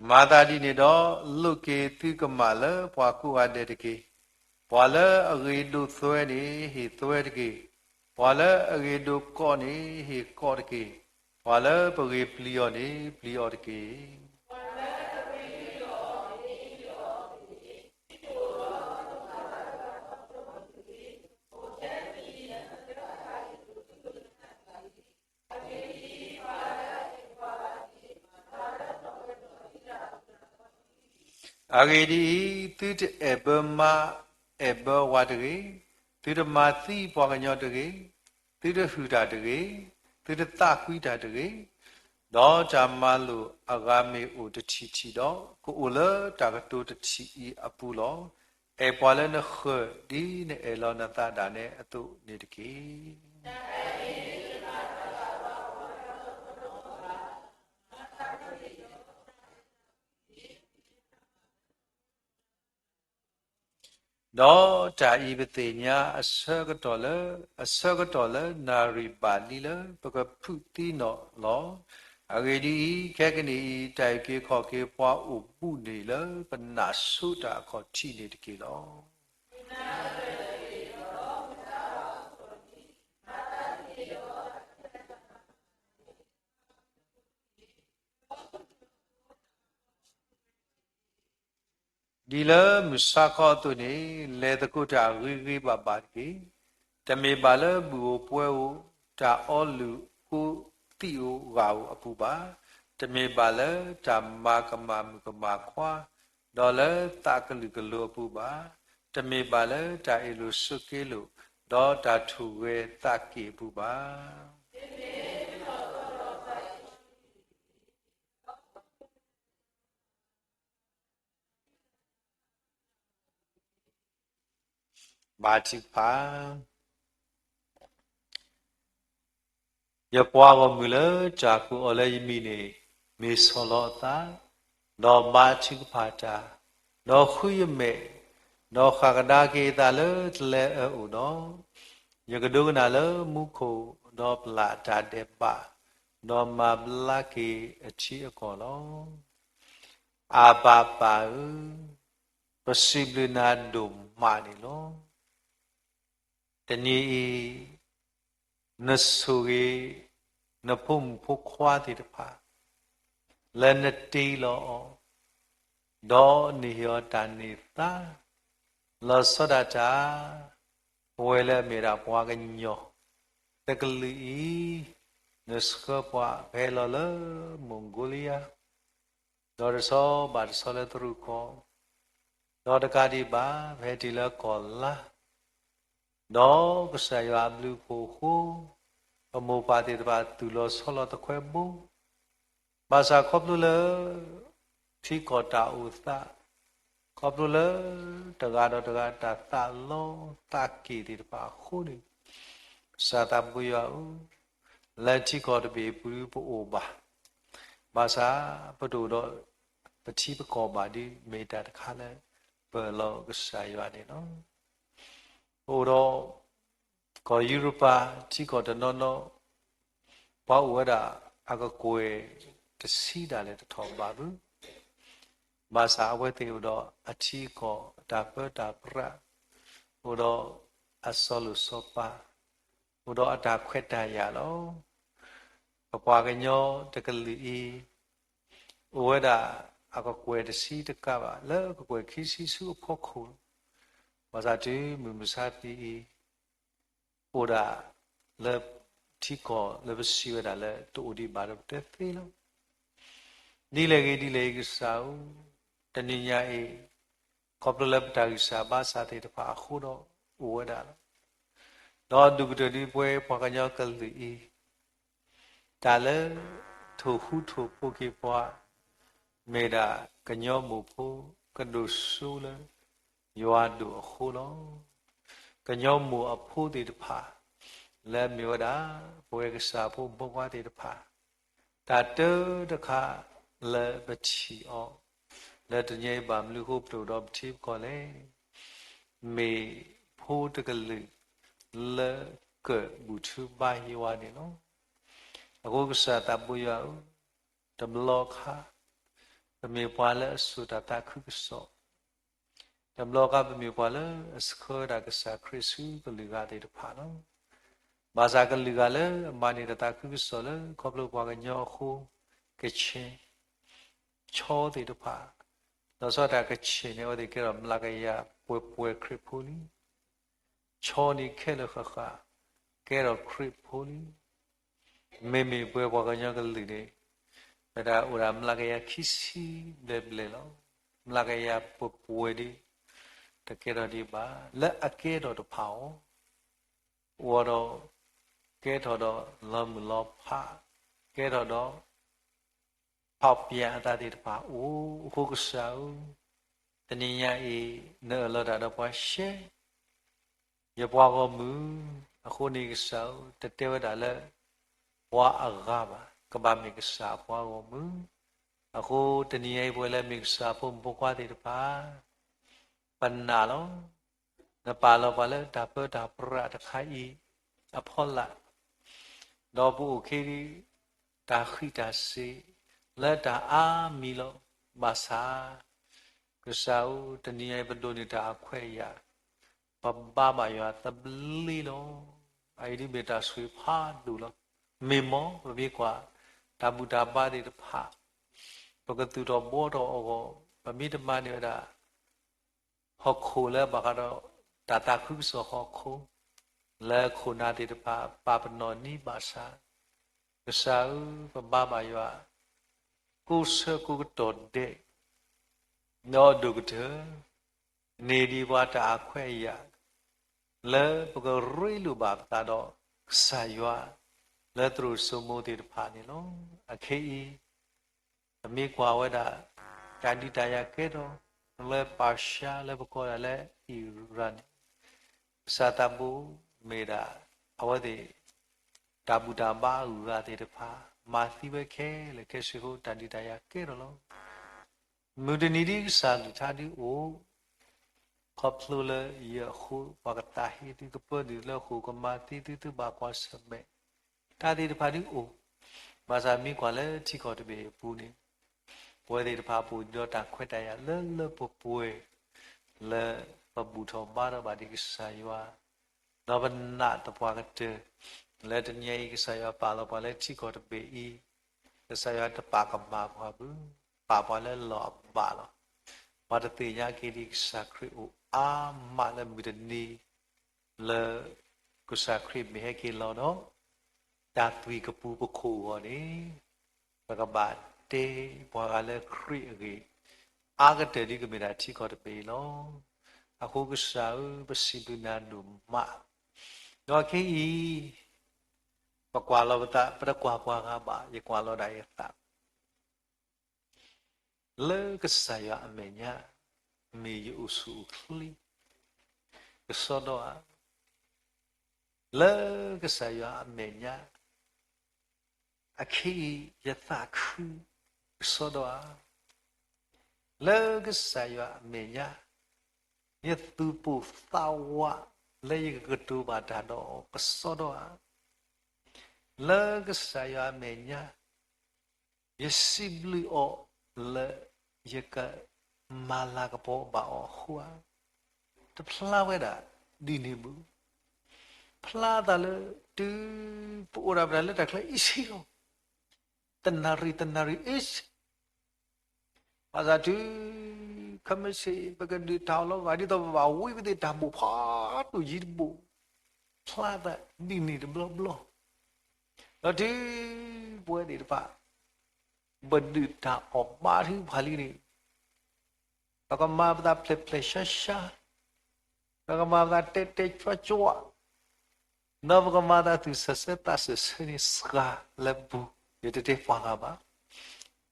မၤသးဒ်န့ၣ်ဒီး, လိးက့ၤသုကမၣ်လၢပှၤကိးဂၤဒဲးတက့ၢ်. ပှၤလၢအဂ့ၤဒိးသွဲန့ၣ် ဟ့ၣ်သွဲတက့ၢ်. ပှၤလၢအဂ့ၤဒိးကိးန့ၣ် ဟ့ၣ်ကိးတက့ၢ်. ပှၤလၢပဂ့ၤပျံၤအီၤန့ၣ် ပျံၤအီၤတက့ၢ်. အဂ့ၢ်ဒ်အံၤ, သုတအဲၣ်ဘၢမါအဲၣ်ဘၢဝၤတဂ့ၤ, သုတမၤသံပှၤကညီတဂ့ၤ, သုတဟုၣ်တၢ်တဂ့ၤ, သုတသးကွံတၢ်တဂ့ၤ, ဒီးတၢ်မၤလိာ်အဂၤမ့ၢ်အိၣ်တထံၣ်ထံၣ်ဒီး, ကအိၣ်လၢတၢ်ကတိၤတထံၣ်အံၤအပူၤလီၤ. အဲၣ်ပှၤလၢနဃၢၤဒ်နအဲၣ်လီၤနသးဒၣ်နဲအသိးန့ၣ်တက့ၢ်. ဒီးတၢ်အံၤပသ့ၣ်ညါအဆၢကတီၢ်လၢ, အဆၢကတီၢ်လၢနၣ်ရံၣ်ဘၣ်လံလၢပကဖုးသံနီၣ်လီၤ. အဂ့ၢ်ဒ်အံၤ, ခဲကနံၣ်အံၤ တၢ်အုၣ်က့ၤခီၣ်က့ၤပှၤအိၣ်ဘူးန့ၣ်လၢပနၢ်စိတၢ်အခီၣ်ထံးန့ၣ်တက့ၢ်လီၤ. ဒ်လၢမုၢ်ဆါခီအသိးန့ၣ်, လဲၤသကိးတၢ်ဂ့ၤဂ့ၤဘၣ်ဘၣ်တက့ၢ်. တမ့ၢ်ဘၣ်လၢဘူၣ်ဧိၤပှဲၤဧိၤ, တၢ်အီလုၢ်အဃိသံၣ်ဧိၤဂၢ်ဧိၤအပူၤဘၣ်. တမ့ၢ်ဘၣ်လၢတၢ်မၤကမၣ်မုၣ်ကမၣ်ခွါ, ဒီးလၢသးကလုာ်ကလိၤအပူၤဘၣ်. တမ့ၢ်ဘၣ်လၢတၢ်အ့ၣ်လိာ်ဆိးက့လိာ်, ဒီးတၢ်ထူၣ်ဂဲၤသးက့ၣ်အပူၤဘၣ်. ဘါထုကဖၣ်. ယပှၤဂီၢ်မုၢ်လၢတၢ်ကိးအီၤလၢယမံၤန့ၣ်, မ့ၢ်ဆီၣ်လီၤအသး, ဒီးဘါထုကဖၣ်တၢ်, ဒီးဃုယမဲာ်, ဒီးဃၣ်ကဒါက့ၤအသးလၢတလၢအၢအအိၣ်ဒီး, ယကဒိကနၣ်လၢမူခိၣ်, ဒီးပျၢ်တၢ်ဒဲးဘး, ဒီးမၤဘျါက့ၤအထံအကီၢ်လီၤ. အၤဘၤပၢ်ဧၢ, ပစံးဘျုးနၤဒိၣ်မးန့ၣ်လီၤ. တနံၤအံၤ, နဆိၣ်ဂ့ၤ နဖိမုၣ်ဖိခွါသ့ၣ်တဖၣ် လၢနတ့လီၤအီၤ, ဒီးနဟ့ၣ်အီၤတၢ်န့ၢ်သါ, လီၤဆီဒၣ်တၢ်, ပဝဲလၢအမ့ၢ်ဒၣ်ပှၤကညီတကလုာ်အံၤ, နဆှၢပှၤဖဲလီၤလၢ Mongolia, ဒီးတဆီဘၣ်တဆီလၢတရူးကီၢ်, ဒီးတကးဒံးဘၣ် ဖဲတုၤလၢကီၢ်လါ, ဒီးကစၢ်ယွၤအဘျုးအဖှိၣ်အဃိ, ပမိၢ်ပၢ်သ့ၣ်တဖၣ်သူၣ်လီၤဆီလီၤသခွဲးဘိ, ဘၣ်ဆၣ်ခီဖျိလၢ ထံကီၢ်တၢ်အိၣ်သး, ခီဖျိလၢ တဂၤဒီးတဂၤတၢ်သးလီသးက့ၣ်သ့ၣ်တဖၣ်အဃိန့ၣ်, ကစၢ်သးဘိယွၤဧၢ, လၢထံကီၢ်တဘ့ၣ်အပူၤပအိၣ်ဘၣ်, ဘၣ်ဆၣ်ပတအိၣ်ဒီးပထံပကီၢ်ဘၣ်ဒီး မ့ၢ်တၢ်တခါလၢပလီၢ်ကစၢ်ယွၤန့ၣ်လီၤ. အိၣ်ဒီး ကီၢ်ယူရပၤထံကီၢ်တနီၤနီၤ, ပှၤအိၣ်ဝဲဒၣ်အကကွဲၢ်တဆံဒၣ်လဲာ်တထီၣ်ဘးဘၣ်, ဘၣ်ဆၣ်အဝဲသ့ၣ်အိၣ်ဒီးအထံအကီၢ်အတၢ်ပၢတၢ်ပြး, အိၣ်ဒီးအစီၤလိၣ်စီၤပၤ, အိၣ်ဒီးအတၢ်ခွဲးတၢ်ယာ်လီၤ. ပပှၤကညီတကလုာ်အံၤ အိၣ်ဝဲဒၣ်အကကွဲၢ်တဆံတကးဘၣ် လၢအကကွဲၢ်ခံဆံဆူအဖီခိၣ်လီၤ. ဘၣ်ဆၣ်တုၤမုၢ်မဆါတနံၤအံၤ, အိၣ်ဒၣ်လၢထံကီၢ်လၢပစံးဝဲဒၣ်လၢတအိၣ်ဒံးဘၣ်ဒီးပတဲသ့လီၤ. ဒ်လဲၣ်ဂ့ၤဒ်လဲၣ်ဂ့ၤကစၢ်ဧၢ, တနံၤညါအံၤ, ခီဖျိလၢပတၢ်ဂံၢ်စၢ်ဘါစၢ်သ့ၣ်တဖၣ်အဃိဒီးအိၣ်ဝဲဒၣ်လီၤ. ဒီးဒုးကတၢၢ်ဒံးပဝဲပှၤကညီကလုာ်အံၤ, တၢ်လၢထိၣ်ဃူထိၣ်ဖိးက့ၤပှၤ, မ့ၢ်ဒၣ်ကညီမိၢ်ဖိကဒိၣ်စိလၢယွၤဒိၣ်အဃိလီၤ. ကညီမိၢ်အဖိသ့ၣ်တဖၣ် လၢအမ့ၢ်ဝဲဒၣ် ပဝဲကစၢ်ဖိမုၣ်ဖိခွါသ့ၣ်တဖၣ်, တၢ်တခါလၢပထံၣ်အီၤ လၢတနံၤအံၤဘၣ်မနုၤအဃိ ပတအိၣ်ဒီးပထံပကီၢ်လဲၣ်. မ့ၢ်ဖိတကလုာ်လၢကၢၣ်ဘူၣ်ထုဘါယွၤန့ၣ်လီၤ. အဃိကစၢ်သးဘိယွၤဧၢ, တဘျီခါ ပမ့ၢ်ပှၤလၢအစိာ်တၢ်သးခုကစီၣ်, တဘျီခါပမ့ၢ်ပှၤလၢအဆှၢဝဲဒၣ်ကစၢ်ခရံာ်ဆူကလုာ်ဂၤသ့ၣ်တဖၣ်လီၤ. ဘၣ်ဆၣ်ကလုာ်ဂၤလၢအမၤန့ၢ်တၢ်သးခုကစီၣ်လၢခီဖျိပှၤကညီအဃိ, ကချ့ၣ်, ခၠ့သ့ၣ်တဖၣ်, လီၤဆီဒၣ်တၢ် ကချ့ၣ်န့ၣ် အဝဲသ့ၣ်ကဲထီၣ်မျးကယၤပှဲၤပှဲၤခရံာ်ဖိလံ. ခၠ့န့ၣ်ခဲလၢာ်ဃၣ်ဃၣ် ကဲထီၣ်ခရံာ်ဖိလံ. မ့မ့ၢ်ပဝဲပှၤကညီကလုာ်န့ၣ် ပတၢ်အိၣ်ဒၣ်မျးကယၤခံဆံဘျဲၣ်ဘျဲၣ်လီၤ. မျးကယၤပှဲၤပှဲၤဒံး တကဲထီၣ်ဒံးဘၣ်. လၢအကဲထီၣ်တဖၣ်အီၤ အိၣ်ဒီး ကဲထီၣ်ဒီးလီၤမုၢ်လီၤဖး, ကဲထီၣ်ဒီး ဖးပၠးအသးသ့ၣ်တဖၣ်အိၣ်. အဃိကစၢ်ဧၢ, တနံၤညါအံၤ နအၢၣ်လီၤတၢ်ဒီးပှၤရှဲ ယပှၤဂီၢ်မုၢ်, အဃိန့ၣ်ကစၢ်ဧၢ, တတဲဝဲဒၣ်လၢ ပှၤအဂၤဘၣ်, ကဘၣ်မ့ၢ်ကစၢ်အပှၤဂီၢ်မုၢ်. အဃိတနံၤညါအံၤ ပဝဲလၢမ့ၢ်ကစၢ်ဖိမုၣ်ဖိခွါသ့ၣ်တဖၣ် ပနာ်လီၤ. နပာ်လီၤပှၤလၢတၢ်ပၢတၢ်ပြးတခါအံၤအဖီလာ်, ဒီးပအိၣ်ခ့ တၢ်ဃံးတၢ်စ့း လၢတၢ်အါမံၤလီၤ. ဘၣ်ဆၣ် ကစၢ်ဧၢ, တနံၤညါအံၤ ပဒိးန့ၢ်တၢ်အခွဲးအယာ်, ပဘါဘၣ်ယွၤသဘျ့လီၤ. အအံၤဒ်မ့ၢ်တၢ်ဆိၣ်ဂ့ၤဖးဒိၣ်လီၤ. မ့ၢ်မ့ၢ် ပမ့ၢ်ကွၢ် တၢ်ဘူၣ်တၢ်ဘါသ့ၣ်တဖၣ်, ပကသူၣ်ထီၣ်ဘှီထီၣ်အဂီၢ်, ပမ့ၢ်တမၤန့ၢ်ဝဲဒၣ် ဟီၣ်ခိၣ်လၢဘၣ်ဃးဒီး တၢ်သးခုကစီၣ်ဟီၣ်ခိၣ် လၢခိၣ်နၢ်သ့ၣ်တဖၣ် ပာ်ပနီၣ်န့ၢ်ဘၣ်ဆၣ်, ကစၢ်ဧၢ, ပဘါဘၣ်ယွၤ ကိးဆၢကိးကတီၢ်ဒဲး, ဒီးအဒိၣ်ကတၢၢ် န့ၢ်ဒံးပှၤတၢ်အခွဲးအယာ် လၢပကရ့လိာ်ဘၣ်ပသးဒီးကစၢ်ယွၤ လၢသရိာ်စိမိၤသ့ၣ်တဖၣ်န့ၣ်လီၤ. အခဲအံၤ ပမ့ၢ်ကွၢ်ဝဲဒၣ် တၢ်ဒုးတၢ်ယၤကဲထီၣ် လၢပၢ်ရှါ လၢပကိးဒၣ်လၢအံရၣ်န့ၣ်, ကစၢ်သးဘိမ့ၢ်ဒၣ် အဝဲသ့ၣ် တၢ်ဘူၣ်တၢ်ဘါအဂုၤအဂၤသ့ၣ်တဖၣ် မၤသံဝဲခဲလၢာ်ခဲဆ့အဃိ တၢ်ဒုးတၢ်ယၤကဲထီၣ်လီၤ. မုၢ်တနံၤဒ်ကစၢ်ကလုၢ်ကထါဒုးအိၣ်, ခီဖျိလၢယဃိ ပှၤကသးဟ့သု ကပၢနုာ်လၢဃိာ် ကမၤသံသု သုဘၣ်ကွၢ်ဆၢၣ်မဲာ် တၢ်သ့ၣ်တဖၣ်ဒုးအိၣ်, ဘၣ်ဆၣ်မ့ၢ်ကွၢ်လၢထံကီၢ်တဘ့ၣ်အပူၤန့ၣ်, ပဝဲသ့ၣ်တဖၣ်ပအိၣ်ဒီးတၢ်ခွဲးတၢ်ယာ်လၢလၢပှဲၤပှဲၤ လၢပဘူၣ်ထီၣ်ဘါထီၣ်ဘၣ်ဒံးကစၢ်ယွၤ, ဒီးပနာ်သပှၢ်ကတၢၢ် လၢတနံၤအံၤ ကစၢ်ယွၤပာ်လီၤပှၤလၢထံကီၢ်တဘ့ၣ်အံၤ, ကစၢ်ယွၤတပာ်ကမၣ်ပှၤဘၣ်, ပာ်ပှၤလၢလီၢ်အဘၣ်လီၤ. ပှၤတသ့ၣ်ညါက့ၤဒံးကစၢ်ခရံာ်အိၣ်အါမးလၢမုၢ်တနံၤ လၢကစၢ်ခရံာ်မ့ၢ်ဟဲက့ၤလီၤဒီး တၢ်သွံၣ်ကပူၤပခိၣ်အဂီၢ်န့ၣ်, ပကဘၣ်တဲပှၤဂၤလၢခရံာ်အဂ့ၢ် အါကတၢၢ်ဒ်ကမ့ၢ်ဒၣ်ထံကီၢ်တဘ့ၣ်အံၤလီၤ. အဃိကစၢ်ဧၢ, ပစံးဘျုးနၤဒိၣ်မး, ဒီးခဲအံၤ ပကွၢ်လီၤပသး ပတကွၢ်ပှၤဂၤဘၣ်, ယကွၢ်လီၤဒၣ်ယသး လၢကစၢ်ယွၤအမဲာ်ညါ မ့ၢ်ယအိၣ်ဆူၣ်အိၣ်ချ့ ကစီဒီဧါ, လၢကစၢ်ယွၤအမဲာ်ညါ အခဲအံၤ ယသးခု ကစီဒီဧါ, လၢကစၢ်ယွၤအမဲာ်ညါ ယသူၣ်ပိၢ်သးဝး လၢယကကတိၤဘၣ်တၢ်ဒီးအီၤ ကစီဒီဧါ, လၢကစၢ်ယွၤအမဲာ်ညါ ယစံးဘျုးအီၤလၢ ယကမၤလၤကပီၤဘၣ်အီၤအဃိဧါ, တဖျါဝဲဒၣ်ဒ်န့ၣ်ဘၣ်. ဖျါသးလၢ တုၤပအိၣ်ဒၣ်ပတၢ်လၢတၢ်ချၢ easy လီၤ. တနၣ်ရံၣ်တနၣ်ရံၣ် easy ဘၣ်ဆၣ်တုၤ ခဲမုၢ်ဆ့ၣ် ပကဒုးတၢ်အီၤလီၤဂာ် ဒ်သိးပဘၣ်ဝံပသ့ၣ်တၢ်ဘိၣ်ဖးဒိၣ်ယံၤတဘိၣ်, ဖျါသးဒ်န့ၣ်တဘျီဘျီ, ဒီးတုၤပဝဲသ့ၣ်တဖၣ် ပဒုးတၢ်အီၣ်ဘါထုကဖၣ်လံန့ၣ် ပကမၤပသးဖျဲးဖျဲးရှါရှါ, ပကမၤပသးတဲတဲကွၢ်ကွၢ်, ဒီးပကမၤသးသူၣ်စၢၤဆၢသးစၢၤဆၢန့ၣ် စှၤလၢပူၤ, ယတတဲပှၤဂၤဘၣ်,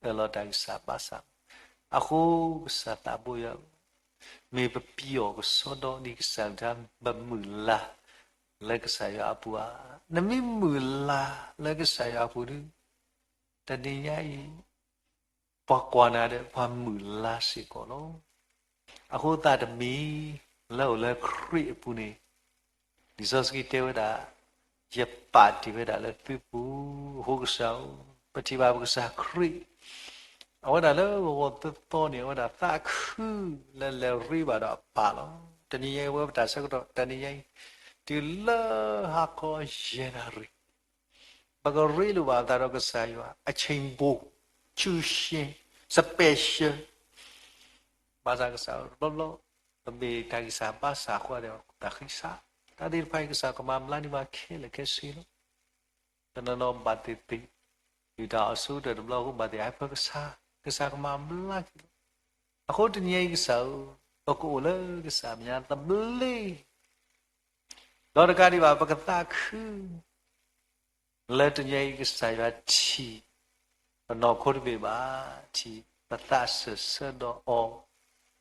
အၢၣ်လီၤတၢ်ကစၢ်ဘၣ်ဆၣ်, အဃိကစၢ်သးဘိယွၤဧၢ, မ့ၢ်ပပျံၤအီၤကစီဒီ ဒ်ကစၢ်ကလုၢ်ကထါ ပမုၢ်လၢ်လၢကစၢ်ယွၤအပူၤဧါ. နမ့ၢ်မုၢ်လၢ်လၢကစၢ်ယွၤအပူၤဒီး တနံၤညါအံၤ ပှၤကွၢ်နၤဒီး ပှၤမုၢ်လၢ်စ့ၢ်ကီးလီၤ. အဃိသတးတမံၤ လၢအိၣ်လၢခရံာ်အပူၤန့ၣ် လံာ်စီဆှံတဲဝဲဒၣ်, ယပာ်တ့ၢ်ဝဲဒၣ်လၢသုပူၤ. အဃိကစၢ်ဧၢ, ပထံၣ်ဘၣ်ပကစၢ်ခရံာ် အဝဲဒၣ်လၢဂီၤဂီၤသီသီန့ၣ် အဝဲဒၣ်သးခုလၢလဲၤရ့ဘၣ်ဒီးအပၢ်လီၤ. တနံၤညါအံၤ ပဝဲပတၢ်ဆၢကတီၢ် တနံၤညါအံၤ တုၤလၢဟါခီယဲၢ်နၣ်ရံၣ် ပကရ့လိာ်ဘၣ်ပသးဒီးကစၢ်ယွၤ အချိန်ပို အထူးအချစ်, special ဘၣ်ဆၣ်ကစၢ်ဧၢ တဘျီဘျီ ပမ့ၢ်တၢ်ဂံၢ်စၢ်ဘါစၢ်အဃိဒီး တၢ်ဃံစး တၢ်သ့ၣ်တဖၣ်အံၤ ကစၢ်ကမၤဘျါန့ၢ်ဘၣ်ခဲလၢာ်ခဲဆ့လီၤ. တနီၤနီၤဘၣ်သ့ၣ်သ့ၣ် ဒုၣ်တၢ်အီၣ်ဆူတၢၢ်တဘျီအဃိ ဘၣ်သ့ၣ်ဟဲဖၢကစၢ်, ကစၢ်ကမၤဘျါက့ၤလီၤ. အဃိတနံၤညါအံၤ ကစၢ်ဧၢ, ပကအိၣ်လၢကစၢ်မဲာ်ညါသဘျ့ ဒီးတကးဒံးဘၣ် ပကသးခု လၢတနံၤညါအံၤ ကစၢ်ယွၤထံၣ် ပနီၢ်ခိတဘ့ၣ်ဘၣ်, ထံၣ်ပသးစၢၢ်ဆၢဒီးအီၤ,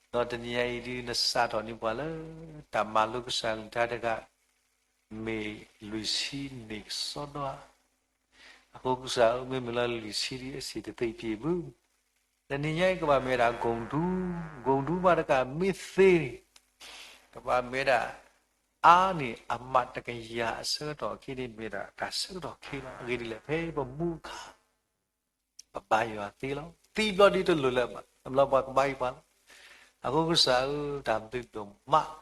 ဒီးတနံၤညါအံၤဒုး နစးထီၣ်န့ၢ်ပှၤလၢ တၢ်မၤလိကစၢ်ကလုၢ်ကထါတဂၤ မ့ၢ်လွံၢ်ဆံန့ၣ်ကစီဒီဧါ. အဃိကစၢ်ဧၢ မ့မ့ၢ်လၢလွံၢ်ဆံဒ်အစ့ၣ်တသ့ပံၤဘု တနံၤညါအံၤ ကဘၣ်မ့ၢ်ဝဲဒၣ် ကိၣ်ဒူ, ကိၣ်ဒူမးတကးမ့ၢ်သ့န့ၣ် ကဘၣ်မ့ၢ်ဝဲဒၣ် အါန့ၢ်အမးတကယၤအဆၢကတီၢ်အခံန့ၣ် မ့ၢ်ဒၣ်တၢ်ဆၢကတီၢ်ခံလီၤ. အဂ့ၢ်ဒ်လဲၣ် ဖဲပမူအခါ ပဘါယွၤသ့လီၤ. သံဘျီဒ်တလိၣ်လၢၤဘၣ်, တဘျီပှၤကဘါအံၤပှၤလီၤ. အဃိကစၢ်ဧၢ တၢ်ဘျုးဒိၣ်မး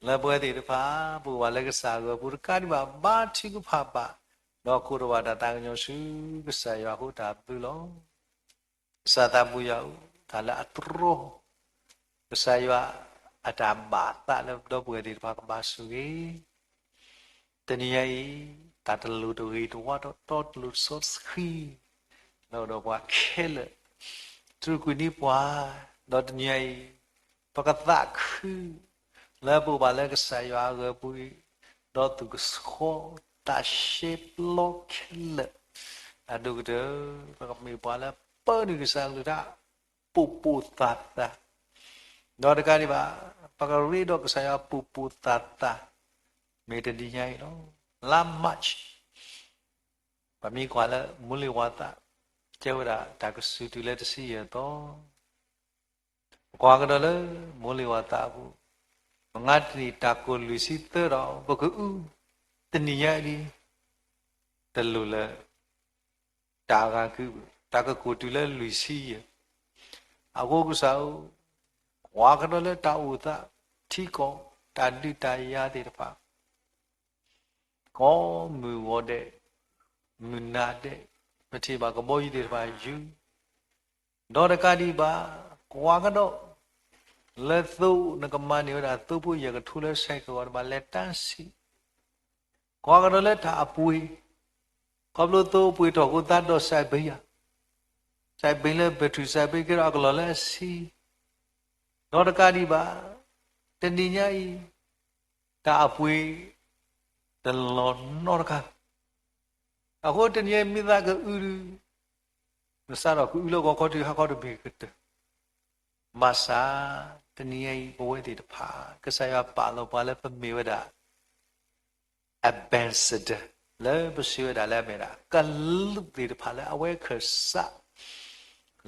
လၢပဝဲသ့ၣ်တဖၣ် ပအိၣ်ဘၣ်လၢကစၢ်အဂီၢ်ပူၤတကးဒံးဘၣ် ဘါထုကဖၣ်ဘၣ် ဒီးကိးထီၣ်ဘၣ်တၢ်သးကညီၤဆူကစၢ်ယွၤအဃိ တၢ်ဘျုးလီၤ. ကစၢ်သးဘိယွၤဧၢ, တၢ်လၢအတြီ ကစၢ်ယွၤအတၢ်ဘၣ်သးလၢပဒီပုၢ်ဝဲၢ်သ့ၣ်တဖၣ်ကဘါဆိၣ်ဂ့ၤ တနံၤညါအံၤ တၢ်တလိၣ်တဂ့ၤတဝါတီတီ တလိၣ်တစီတဆှံ လၢအိၣ်ဒီးပှၤခဲလၢာ် တြူာ်ကွံာ်န့ၢ်ပှၤ ဒီးတနံၤညါအံၤ ပကသးခု လၢပအိၣ်ဘၣ်လၢကစၢ်ယွၤအဂီၢ်ပူၤအံၤ ဒီးသူၣ်ကဆှီသးဆှဲပျီခဲလၢာ် အဒိၣ်ကတၢၢ် ပကမ့ၢ်ပှၤလၢပၢနုာ်ကစၢ်ကလုၢ်ကထါ ပိာ်ပိာ်သၣ်သၣ် ဒီးတကးဒံးဘၣ် ပကရ့ဒီးကစၢ်ယွၤပိာ်ပိာ်သၣ်သၣ် မ့ၢ်တနံၤညါအံၤလီၤ. လါ March ပမ့ၢ်ကွၢ်လၢ မိုးလေဝသ တဲဝဲဒၣ်တၢ်ကစူၤတုၤလၢတဆံယဲၢ်သီ ပကွၢ်ကဒီးလၢ မိုးလေဝသ အပူၤ မုၢ်ဂၤတနံၣ်တၢ်ကိၢ်လွံၢ်ဆံသၢဒီး ပကအု တနံၤညါအံၤ တလိၣ်လၢ တၢ်ဂၤကု တၢ်ကကိၢ်တုၤလၢလွံၢ်ဆံယဲၢ် အဃိကစၢ်ဧၢ, ကွၢ်ကဒီးလၢတၢ်အိၣ်သး ထံကီၢ် တၢ်ဒုးတၢ်ယၤသ့ၣ်တဖၣ် ကိးမုၢ်ဂီၤဒဲး မုၢ်နၤဒဲး ပထံၣ်ဘၣ်ကဘီယူၤသ့ၣ်တဖၣ်ယူၤ ဒီးတကးဒံးဘၣ် ကွၢ်ကဒီး လၢသိ နကမၤန့ၢ်ဝဲဒၣ်သိဖိယဲၢ်ကထိလၢ ဆိုင်ကယ် အဂီၢ် နဘၣ်လဲၤတၢ်ဆံး ကွၢ်ကဒီးလၢတၢ်အပှ့ၤ ခီဖျိသိအပှ့ၤထီၣ်အဃိ သးဒိး ဆိုင်ဘီ ယၤ ဆိုင်ဘီ လၢ battery ဆိုင်ဘီ ကဲထီၣ်အကလီၢ်လၢအဆံး ဒီးတကးဒံးဘၣ် တနံၤညါအံၤ တၢ်အပှ့ၤ တလီၤနီတခါ အဃိတနံၤညါအံၤ မ့ၢ်သးကအုဒုး မ့ၢ်စးထီၣ်ကအုလၢဂီၤခီတုၤဟါခီတဘ့ၣ်ကတၢၢ် ဘၣ်ဆၣ် တနံၤညါအံၤ ပဝဲသ့ၣ်တဖၣ် ကစၢ်ယွၤပာ်လီၤပှၤလၢပမ့ၢ်ဝဲဒၣ် ambassador လၢပစံးဝဲဒၣ်လၢအမ့ၢ်ဒၣ် ကလူးသ့ၣ်တဖၣ်လၢအဝဲခၢၣ်စး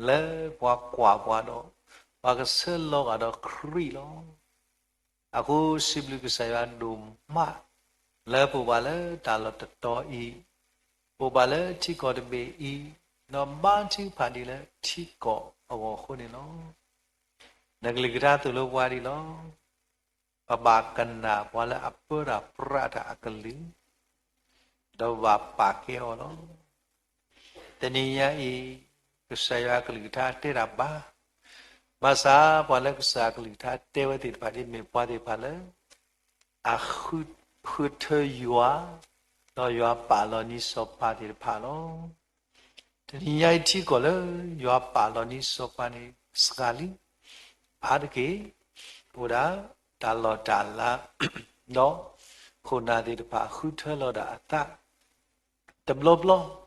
လၢပှၤကွၢ်ပှၤဒီး ပှၤကဆၢလီၤဂာ်ဒီးခရံာ်လီၤ. အဃိစံးဘျုးကစၢ်ယွၤဒိၣ်မး လၢပအိၣ်ဘၣ်လၢတၢ်လီၢ်တတီၤအံၤ, ပအိၣ်ဘၣ်လၢထံကီၢ်တဘ့ၣ်အံၤ, ဒီးဘါထုကဖၣ်ဒံးလၢထံကီၢ်အဂီၢ်အဃိန့ၣ်လီၤ. နကလုၢ်ကထါသိၣ်လိပှၤဒ်လီၤ. ပဘၣ်ကနၣ်ပှၤလၢအပၢတၢ်ပြးတၢ်အကလုၢ်, ဒီးပဘၣ်ပာ်ကဲအီၤလီၤ. တနံၤညါအံၤ ကစၢ်ယွၤအကလုၢ်ကထါတဲတၢ်ဘၣ်, ဘၣ်ဆၣ်ပှၤလၢကစၢ်အကလုၢ်ကထါတဲဝဲသ့ၣ်တဖၣ်ဒ်မ့ၢ်ပှၤသ့ၣ်တဖၣ်လၢ အဃုထၢယွၤ, ဒီးယွၤပာ်လီၤနံၤစီၤပၤသ့ၣ်တဖၣ်လီၤ. တနံၤညါအံၤထံကီၢ်လၢယွၤပာ်လီၤနံၤစီၤပၤန့ၣ်စှၤလံ, အါတက့ၢ် အိၣ်ဒၣ်တၢ်လီၢ်တၢ်လၤ, ဒီးခိၣ်နၢ်သ့ၣ်တဖၣ်ဃုထၢလီၤဒၣ်အသး တဘျီဘျီ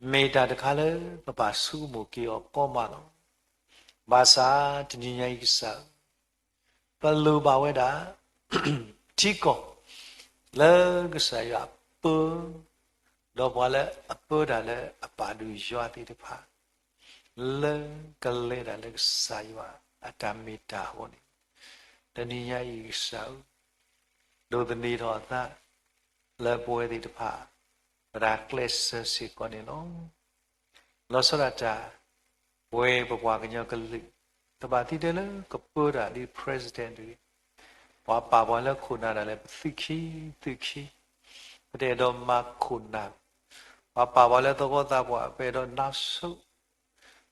မ့ၢ်တၢ်တခါလၢပဘၣ်ဆိကမိၣ်က့ၤအီၤကီမးလီၤ. ဘၣ်ဆၣ်တနံၤညါအံၤကစၢ်ဧၢ, ပလိၣ်ဘၣ်ဝဲဒၣ် ထံကီၢ် လၢကစၢ်ယွၤအပၢ, ဒီးပှၤလၢအပၢတၢ်လၢအပာ်ဒုးယွၤသ့ၣ်တဖၣ် လၢကလဲၤတၢ်လၢကစၢ်ယွၤအတၢ်မ့ၢ်တၢ်အဂီၢ်န့ၣ်, တနံၤညါအံၤကစၢ်ဧၢ, ဒိးသန့ၤထီၣ်အသး လၢပဝဲသ့ၣ်တဖၣ် ပတၢ်ကျဲးစၢးစ့ၢ်ကီးန့ၣ်လီၤ. လီၤဆီဒၣ်တၢ် ပဝဲပပှၤကညီကလုာ် တဘၣ်သံတဲလၢကပၢတၢ်ဒ် president တဂ့ၤ, ပှၤပာ်ပှၤလၢခိၣ်နၢ်ဒၣ်လဲာ် ပသုးခံ, သုးခံ, ပတအဲၣ်ဒိးမၤခိၣ်နၢ်, ပှၤပာ်ပှၤလၢသဝီသးပှၢ် ပအဲၣ်ဒိးနါဆိ,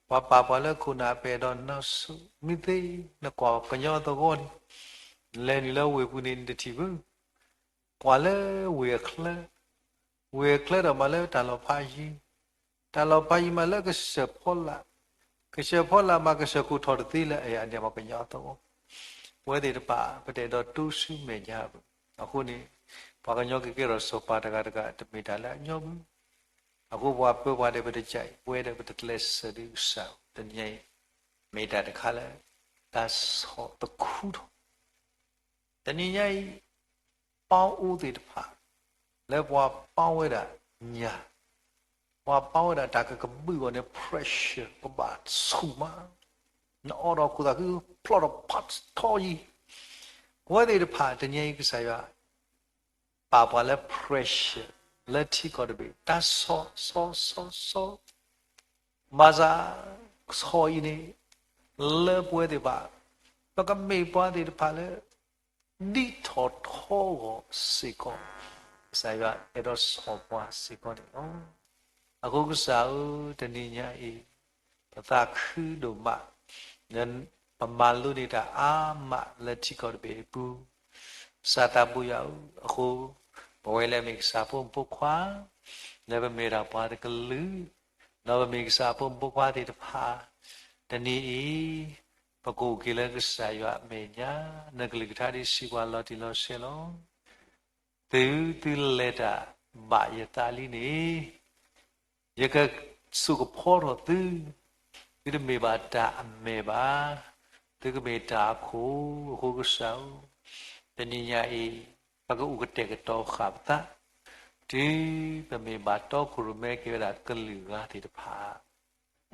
ပှၤပာ်ပှၤလၢခိၣ်နၢ် ပအဲၣ်ဒိးနါဆိ, မ့ၢ်သ့ နကွၢ်ကညီသဝီန့ၣ် နလဲၤနုာ်လၢဝ့ၢ်ပူၤန့ၣ် နတထံၣ်ဘၣ် ကွၢ်လၢဝ့ၢ်အချၢ, ဝ့ၢ်အချၢဒီးမၤလၢတၢ်လီၤဖးယံၤ, တၢ်လီၤဖးယံၤမၤလၢကစၢၢ်ဖီလာ်, ကစၢၢ်ဖီလာ်မၤကစၢၢ်ခိၣ်ထီၣ်တသ့လၢအအံၤန့ၣ် ပှၤကညီသဝီ, ပဝဲသ့ၣ်တဖၣ် ပတအဲၣ်ဒိးတူၢ်ဆူမဲာ်ညါဘၣ်. အဃိန့ၣ် ပှၤကညီကကဲထီၣ်စီၤပၤတဂၤတဂၤ တမ့ၢ်တၢ်လၢအညီဘၣ်. အဃိပှၤပၢပှၤဒီးပတကးအံၤ ပဝဲဒီးပတကျဲးစၢးဒ်ကစၢ် တနံၤညါအံၤ မ့ၢ်တၢ်တခါလၢ တၢ်ဆီၣ်သခူထီၣ် တနံၤညါအံၤ ပီအိၣ်သ့ၣ်တဖၣ် လၢပှၤပီဝဲဒၣ်ညၣ်, ပှၤပီဝဲဒၣ်တၢ်ကကဘုၣ်အီၤန့ၣ် pressure ကဘၣ်ဆူၣ်မး, နအိးထီၣ်ခိၣ်သးခု ဖျီၣ်ထီၣ်ဖးထီယံၤ, ပဝဲသ့ၣ်တဖၣ် တနံၤညါအံၤကစၢ်ယွၤ ပာ်ပှၤလၢ pressure လၢထံကီၢ်တဘ့ၣ် တၢ်ဆီၣ်ဆီၣ်ဆီၣ်ဆီၣ် ဘၣ်ဆၣ် ဆီၣ်အံၤန့ၣ် လၢပဝဲသ့ၣ်တဖၣ် ပကမ့ၢ်ပှၤသ့ၣ်တဖၣ်လၢ ဒ်ထီၣ်ထီဂီၤစ့ၢ်ကီး ကစၢ်ယွၤအဲၣ်ဒိးဆီၣ်ပှၤစ့ၢ်ကီးန့ၣ်လီၤ. အဃိကစၢ်ဧၢ, တနံၤညါအံၤ ပသးခုဒိၣ်မး ပမၤလိန့ၢ်တၢ်အါမးလၢထံကီၢ်တဘ့ၣ်အပူၤ, ကစၢ်သးဘိယွၤဧၢ, အဃိ ပဝဲလၢမ့ၢ်ကစၢ်ဖိမုၣ်ဖိခွါ လၢပမ့ၢ်ဒၣ်ပှၤတကလုာ် ဒီးပမ့ၢ်ကစၢ်ဖိမုၣ်ဖိခွါသ့ၣ်တဖၣ် တနံၤအံၤ ပကအိၣ်က့ၤလၢကစၢ်ယွၤအမဲာ်ညါ နကလုၢ်ကထါဒ်စံးပှၤလီၤတံၢ်လီၤဆဲးလီၤ. သုသုလဲၤတၢ်ဘၣ်ယသးလံန့ၣ် ယကစိာ်ကဖီထီၣ်သု, သုတမ့ၢ်ဘၣ်တၢ်အမဲၢ်ဘၣ်, သုကမ့ၢ်တၢ်အခိၣ်, အဃိကစၢ်ဧၢ, တနံၤညါအံၤ ပကအိၣ်ကတဲာ်ကတီၤဃာ်ပသး, တုၤပမ့ၢ်ဘၣ်တီခိၣ်ရိၣ်မဲက့ၤဝဲဒၣ်ကလုာ်ဂၤသ့ၣ်တဖၣ်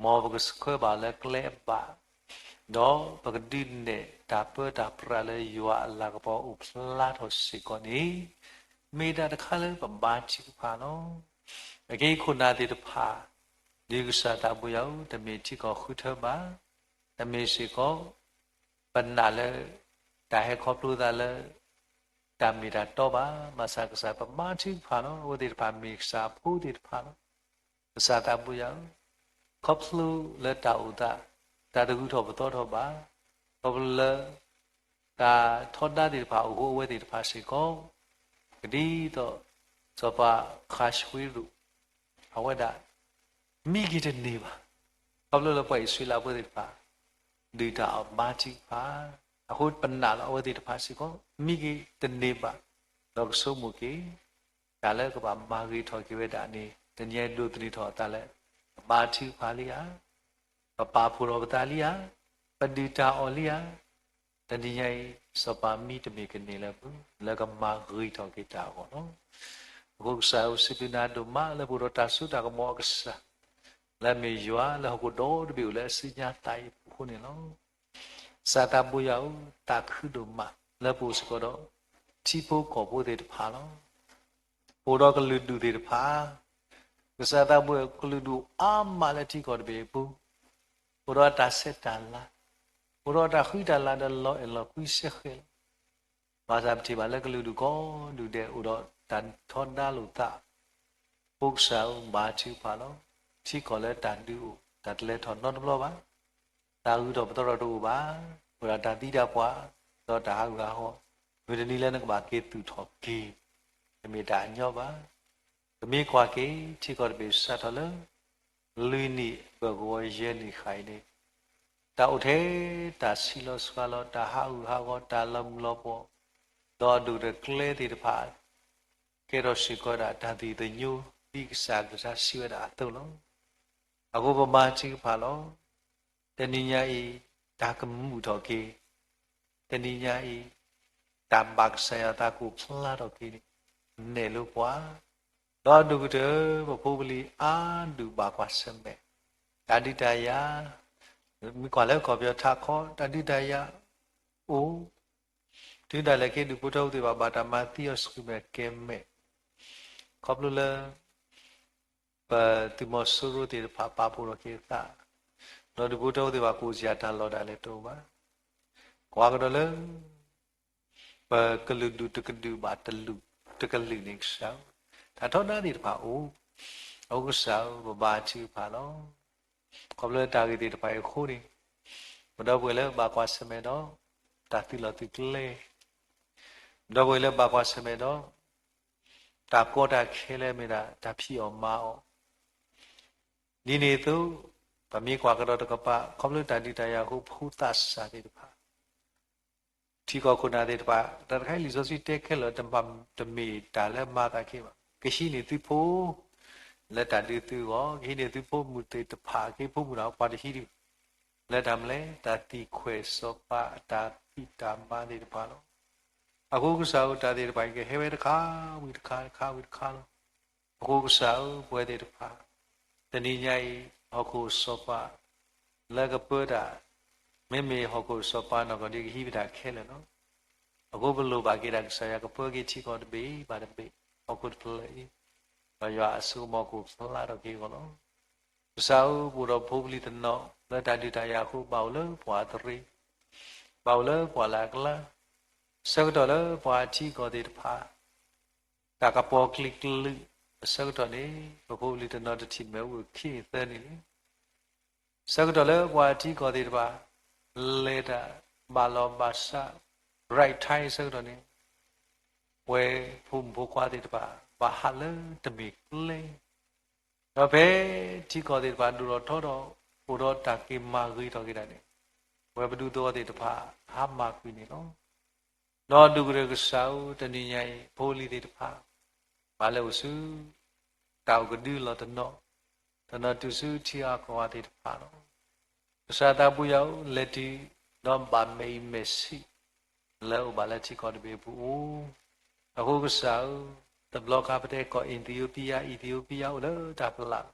မ်ပကဆှၢဘၣ်လၢကျဲအဘၣ်, ဒီးပကဒုးနဲၣ်တၢ်ပၢတၢ်ပြးလၢယွၤအလၤကပီၤအိၣ်ဖျါထီၣ်စ့ၢ်ကီးန့ၣ်, မ့ၢ်တၢ်တခါလၢပဘါထုကဖၣ်လီၤ. အခဲအံၤခိၣ်နၢ်သ့ၣ်တဖၣ် ဒ်ကစၢ်သးဘိယွၤဧၢ, တမ့ၢ်ထံကီၢ်ဃုထၢဘၣ်, တမ့ၢ်စ့ၢ်ကီး ပနာ်လၢ တၢ်ဟဲခီဖျိသးလၢ တၢ်မ့ၢ်တၢ်တီဘၣ်, ဘၣ်ဆၣ်ကစၢ်ပဘါထုကဖၣ်လီၤ. အဝဲသ့ၣ်တဖၣ်မ့ၢ်ကစၢ်အဖိသ့ၣ်တဖၣ်လီၤ. ကစၢ်သးဘိယွၤဧၢ, ခီဖျိလၢတၢ်အိၣ်သး တၢ်တဂုၤထီၣ်ပသီထီၣ်ဘၣ်, ခီဖျိလၢ တၢ်ထီဒါသ့ၣ်တဖၣ်အိၣ်ဃိအဝဲသ့ၣ်တဖၣ်စ့ၢ်ကီး, ကဒ်သိး စီၤပၤဃးဆှံရူး အဝဲဒၣ် မံက့ၤတန့ၢ်ဘၣ်. ခီဖျိလၢပှၤအံၣ်စရ့လးဖိသ့ၣ်တဖၣ် ဒုၣ်တၢ်အီၣ်ဘါထုကဖၣ်, အဃိပနာ်လၢအဝဲသ့ၣ်တဖၣ်စ့ၢ်ကီး မံက့ၤတန့ၢ်ဘၣ်, ဒီးကဆိကမိၣ်က့ၤ တၢ်လၢကဘၣ်မၤဂ့ၤထီၣ်က့ၤဝဲဒၣ်န့ၣ် တနံၤညါအံၤဒိးသန့ၤထီၣ်အသးလၢ ပဘါထုကဖၣ်လံဧါ, ပပာ်ဖှိၣ်ထီၣ်ပသးလံဧါ, ပဒုၣ်တၢ်အီၣ်လံဧါ, တနံၤညါအံၤ စီၤပၤမံတမ့ၢ်ကန့ၢ်လၢပူၤ လၢကမၤဂ့ၤထီၣ်က့ၤတၢ်အဂီၢ်လီၤ. အဃိကစၢ်ဧၢ, စံးဘျုးနၤဒိၣ်မးလၢပအိၣ်ဒီးတၢ်စိတၢ်ကမီၤအကစၢ်, လၢမ့ၢ်ယွၤလၢဟီၣ်ခိၣ်ဒီတဘ့ၣ်အိၣ်လၢအစုညါသးအံၤအဃိန့ၣ်လီၤ. ကစၢ်သးဘိယွၤဧၢ, သးခုဒိၣ်မးလၢပအိၣ်စ့ၢ်ကီးဒီး ထံဖိကီၢ်ဖိသ့ၣ်တဖၣ်လီၤ. ပအိၣ်ဒီးကလုာ်ဒူၣ်သ့ၣ်တဖၣ်, ကစၢ်သးဘိယွၤဧၢ, ကလုာ်ဒူၣ်အါမးလၢထံကီၢ်တဘ့ၣ်အပူၤ, အိၣ်ဒီးတၢ်ဆဲးတၢ်လၤ, အိၣ်ဒီးတၢ်ဃံတၢ်လၤဒီးလီၤအဲၣ်လီၤကွံစဲဃဲးလီၤ. ဘၣ်ဆၣ်ပထံၣ်ဘၣ်လၢကလုာ်ဒူၣ်ကိးဒူၣ်ဒဲးအိၣ်ဒီးတၢ်ထီဒါလိာ်သး, အဃိကစၢ်ဧၢ, ဘါထုကဖၣ်လီၤ. ထံကီၢ်လၢတၢ်ဒုးအိၣ် တၢ်တလဲၤထီၣ်နီတဘျီဘၣ်, တၢ်ဂုၤထီၣ်ပသီထီၣ်တအိၣ်ဘၣ်, အိၣ်ဒၣ်တၢ်သံတၢ်ပှၢ်, ဒီးတၢ်ဟးဂူာ်ဟးဂီၤ, မုၢ်တနံၤလၢနကဘၣ်က့ၤသူၣ်ထီၣ်က့ၤ, တမ့ၢ်တၢ်အညီဘၣ်. ပမ့ၢ်ကွၢ်က့ၤ ထံကီၢ်တဘ့ၣ်စးထီၣ်လၢ လွံၢ်နံၣ်ပၢၢ်ကဝီၤယဲၢ်နံၣ်ဃၣ်အံၤန့ၣ်, တၢ်အိၣ်ထဲတၢ်ဆံးလီၤစှၤလီၤ, တၢ်ဟးဂူာ်ဟးဂီၤ, တၢ်လီၤမုၢ်လီၤပှီၢ်, ဒီးအဒိၣ်တၢ်ကျဲသ့ၣ်တဖၣ် ကဲထီၣ်စ့ၢ်ကီးဒၣ်တၢ်သံၣ်သညိ ဒ်ကစၢ်အကလုၢ်ကထါစံးဝဲဒၣ်အသိးလီၤ. အဃိပဘါထုကဖၣ်လီၤ. တနံၤညါအံၤ တၢ်ကမူးထီၣ်က့ၤ, တနံၤညါအံၤ တၢ်ဘၣ်ကစၢ်ယွၤသးကိၢ်ဖျါထီၣ်က့ၤန့ၣ် နဲၣ်လိပှၤ, ဒီးဒိၣ်ကတၢၢ် ပဖိပလံၤအါဒူၣ်ဘၣ်ကွၢ်ဆၢၣ်မဲာ်, တၢ်ဒုးတၢ်ယၤ, မ့ၢ်ကွၢ်လၢကီၢ်ပယီၤထးခီ တၢ်ဒုးတၢ်ယၤအိၣ်, တုၤဒၣ်လဲာ်က့ ဒူၣ်ဖိထၢဖိသ့ၣ်တဖၣ် ဘၣ်တၢ်မၤသံအီၤဆူၣ်မဲာ်ကဲၤမဲာ်, ခီဖျိလၢ ပသုးမီၤစိရိၤသ့ၣ်တဖၣ် ပာ်ဖှိၣ်ထီၣ်က့ၤအသး, ဒီးဒူၣ်ဖိထၢဖိသ့ၣ်တဖၣ် ကိၣ်စ့ၢ်တၢ်လီၢ်ဒၣ်လဲာ်တအိၣ်ဘၣ်. ကွၢ်ကဒီးလၢ ပကလုာ်ဒူၣ်တကဒုၣ်ဘၣ်တကလုာ်န့ၣ်ကစၢ်ဧၢ, တၢ်ထီဒါသ့ၣ်တဖၣ်အိၣ်, အဃိကစၢ်ဧၢ ပဘါထုကဖၣ်လီၤ. ခီဖျိလၢတၢ်ဂ့ၢ်သ့ၣ်တဖၣ်အံၤအဃိန့ၣ်, ပဒီပုၢ်ဝဲၢ်လၢဘၣ်ကွၢ်ဆၢၣ်မဲာ်ဒီး တၢ်သုးလီၢ်သုးကျဲ, ပဒီပုၢ်ဝဲၢ်လၢဘၣ်ကွၢ်ဆၢၣ်မဲာ်ဒီး တၢ်ကီတၢ်ခဲလၢမ့ၢ်ဒၣ် တၢ်ဖံးအီၣ်မၤအီၣ်, ဒ်န့ၣ်အသိး ပမ့ၢ်ကွၢ်ကဒီးတကပၤ ခီဖျိတၢ်ဒုးတၢ်ယၤအဃိ ဖိသၣ်ဆၣ်သ့ၣ်တဖၣ်, ထံကီၢ်ခိၣ်နၢ်သ့ၣ်တဖၣ်, တၢ်တခါအံၤလံာ်စီဆှံတဲခဲလၢာ် တမ့ၢ်တၢ်လၢမၤသးက့ဘၣ်, ကဟံးန့ၢ်သုဖိ လၢတၢ်ဒုးသုအဂီၢ်, ကဟံးန့ၢ်သုဖိမုၣ်သ့ၣ်တဖၣ် က့ဖိမုၣ်တဖၣ် ပှၤတဟံးဒံး, လၢတၢ်မနုၤလဲၣ်, တၢ်သံကွၢ်စီၤပၤအတၢ်ဖံးတၢ်မၤသ့ၣ်တဖၣ်လီၤ. အဃိကစၢ်ဧၢ တၢ်သ့ၣ်တဖၣ်အံၤ ကဟဲဝဲတခါဝံၤတခါ တခါဝံၤတခါလီၤ. အဃိကစၢ်ဧၢ ပဝဲသ့ၣ်တဖၣ် တနံၤညါအံၤ ဟီၣ်ခိၣ်စီၤပၤ လၢကပၢတၢ် မ့မ့ၢ်ဟီၣ်ခိၣ်စီၤပၤနီၢ်ကီၢ်ဒံး ကဟံးဝဲဒၣ်ခဲလၢာ်လီၤ. အဃိပလိၣ်ဘၣ်က့ၤဒၣ်ကစၢ်ယွၤ ကပၢက့ၤထံကီၢ်တဘ့ၣ်ဘၣ်တဘ့ၣ် ဟီၣ်ခိၣ်တဖျၢၣ်အံၤ, ဒီးယွၤအစိကမီၤကအိၣ်ဖျါထီၣ်က့ၤအဂီၢ်လီၤ. ကစၢ်ဧၢ ပအိၣ်ဒီးဖိပလံၤတနီၤ လၢတၢ်ဒုးတၢ်ယၤအဃိ ဘၣ်အိၣ်လၢပှၤအသရ့, ဘၣ်အိၣ်လၢပှၤလၢအကျါ, ဆၢကတီၢ်လၢပှၤထံကီၢ်သ့ၣ်တဖၣ် တၢ်ကပီၤကျံးကလုာ်အဆၢကတီၢ်န့ၣ် ပဖိပလံၤတနီၤတထံၣ်မ့ၣ်အူအခံန့ၣ်သၢန့ၣ်လီၤ. ဆၢကတီၢ်လၢပှၤထံကီၢ်သ့ၣ်တဖၣ် လဲၤတၢ်ဘၣ်လီၢ်ဘၣ်စး right time ဆၢကတီၢ်န့ၣ် ပဝဲဖိမုၣ်ဖိခွါသ့ၣ်တဖၣ် ဘၣ်ဟးလၢတမ့ၢ်ကျဲ ဒီးဖဲထံကီၢ်သ့ၣ်တဖၣ်ဒိၣ်ထီၣ်ထီထီၣ် အိၣ်ဒီးတၢ်က့ၤမၤဂ့ၤထီၣ်က့ၤဒၣ်န့ၣ် ပဝဲပဒူသဝီသ့ၣ်တဖၣ် ဟါမၢ်ကွံာ်န့ၣ်လီၤ. ဒီးဒိၣ်ကတၢၢ်ကစၢ်ဧၢ တနံၤညါအံၤ ဖိလံၤသ့ၣ်တဖၣ် ဘၣ်လဲၤအိၣ်ဆူ တၢ်အိၣ်ကဒုလီၢ်တနီၤ, တနီၤတုၤဆူထံအကီၢ်သ့ၣ်တဖၣ်လီၤ. ကစၢ်သးဘိယွၤဧၢ လဲၤတုၤ ဒီးဘၣ်မဲာ်အံၤမဲာ်ဆံး လၢအအိၣ်ဘၣ်လၢထံကီၢ်တဘ့ၣ်အပူၤအိၣ်. အဃိကစၢ်ဧၢ, တဘျီခါပတဲကီၢ် Ethiopia, Ethiopia အိၣ်လၢတၢ်ဖီလာ်,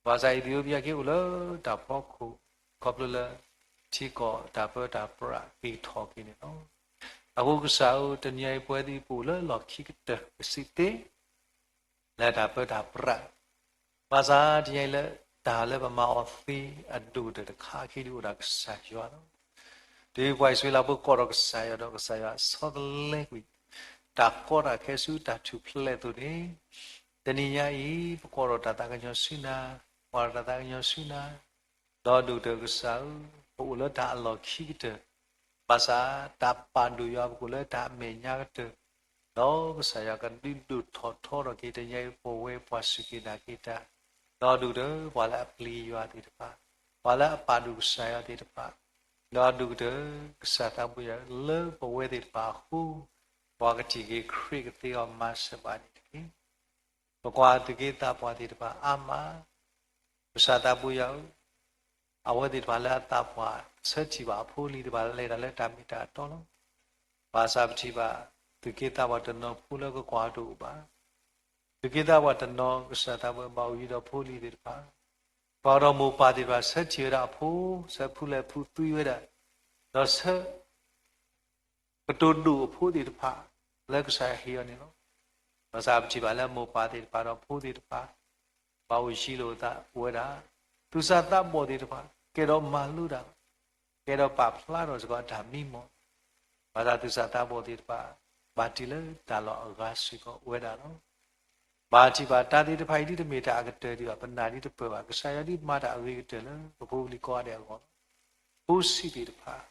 ဘၣ်ဆၣ် Ethiopia က့အိၣ်လၢတၢ်ဖီခိၣ် ခီဖျိလၢ ထံကီၢ်တၢ်ပၢတၢ်ပြးက့ၤထီၣ်က့ၤန့ၣ်လီၤ. အဃိကစၢ်ဧၢ, တနံၤအံၤ ပဝဲသ့ၣ်ပအိၣ်လၢလီၢ်ခံကတၢၢ် ပစံးသ့ လၢတၢ်ပၢတၢ်ပြး, ဘၣ်ဆၣ်တနံၤအံၤလၢ တၢ်လၢပမၤအီၤသ့အဒိၣ်ကတၢၢ်တခါအခံ ဒုးအိၣ်ဒီးကစၢ်ယွၤလီၤ. တုၤပှၤအံၣ်စရ့လးဖိကိးထီၣ်ကစၢ်ယွၤဒီး ကစၢ်ယွၤဆီတလဲကွံာ် တၢ်ကီတၢ်ခဲဆူတၢ်ထူၣ်ဖျဲးအသိးန့ၣ်, တနံၤညါအံၤ ပကိးထီၣ်တၢ်သးကညီၤဆူနၤ, ပကိးထီၣ်တၢ်သးကညီၤဆူနၤ, ဒီးဒိၣ်ကတၢၢ်ကစၢ်ဧၢ, ပအိၣ်လၢတၢ်အလီၢ်ခံကတၢၢ်, ဘၣ်ဆၣ်တၢ်ပာ်ဒိၣ်ယွၤပကိာ်လၢတၢ်အမဲာ်ညါကတၢၢ်, ဒီးကစၢ်ယွၤကဒုးဒိၣ်ထီၣ်ထီထီၣ်က့ၤ တနံၤအံၤ ပဝဲပှၤစူၢ်က့ၤနာ်က့ၤတၢ်, ဒီးဒိၣ်ကတၢၢ်ပှၤလၢအပျံၤယွၤသ့ၣ်တဖၣ်, ပှၤလၢအပာ်ဒိၣ်ကစၢ်ယွၤသ့ၣ်တဖၣ်, ဒီးဒိၣ်ကတၢၢ်ကစၢ်သးဘိယွၤလၢပဝဲသ့ၣ်တဖၣ်အဃိ, ပှၤကထံၣ်က့ၤခရံာ်ကသ့အီၤမၤစၢၤဘၣ်န့ၣ်တက့ၢ်. ပကွၢ်သုးက့သးပှၢ်သ့ၣ်တဖၣ်အါမး, ကစၢ်သးဘိယွၤဧၢ, အဝဲသ့ၣ်တဖၣ်လၢအသးပှၢ် ဆၢထံၣ်ဘၣ်အဖိအလံၤသ့ၣ်တဖၣ်လၢလဲၤတၢ်လၢတၢ်မ့ၢ်တၢ်တီလီၤ. ဘၣ်ဆၣ်ပထံၣ်ဘၣ် သုးက့သးပှၢ်တနီၤဖိလၢကကွၢ်တအိၣ်ဘၣ်. သုးက့သးပှၢ်တနီၤ ကစၢ်သးဘိယွၤဘၣ်အိၣ်ယံၤဒီးဖိအလံၤသ့ၣ်တဖၣ်, ပှၤဒီးမိၢ်ပၢ်သ့ၣ်တဖၣ် ဆၢထံၣ်ဝဲဒၣ်အဖိ, ဆၢဖှူလၢၣ်ဖှူသွံဝဲဒၣ်, ဒီးဆၢ ကတိၤဒိၣ်အဖိသ့ၣ်တဖၣ် လၢကစၢ်ယွၤဟ့ၣ်အီၤန့ၣ်လီၤ. ဘၣ်ဆၣ်ပထံၣ်ဘၣ်လၢမိၢ်ပၢ်သ့ၣ်တဖၣ်ဒီးဖိသ့ၣ်တဖၣ် ဘၣ်အိၣ်ယံၤလိာ်အသးအိၣ်ဝဲဒၣ်, သူၣ်စၢ်သးဘီၣ်သ့ၣ်တဖၣ် ကဲဒီးမၤလိတၢ်, ကဲဒီးပာ်ဖျါထီၣ်စ့ၢ်ကီးအတၢ်မံမီၢ်, ဘၣ်ဆၣ်သူၣ်စၢ်သးဘီၣ်သ့ၣ်တဖၣ် ဘၣ်တ့လၢတၢ်လီၢ်အဂၤစ့ၢ်ကီးအိၣ်ဝဲဒၣ်လီၤ. ဘၣ်ထံၣ်ဘၣ်တၢ်သ့ၣ်တဖၣ်အံၤ ဒ်တမ့ၢ်တၢ်အကတၢၢ်ဒံးဘၣ်, ပနာ်ဒ်တပၢၢ်ဘၣ်, ကစၢ်ယွၤဒ်မၤတၢ်အဂ့ၤကတၢၢ်လၢပဖိပလံၤကိးဂၤဒဲးအဂီၢ်လီၤ. ဖိဆံးသ့ၣ်တဖၣ်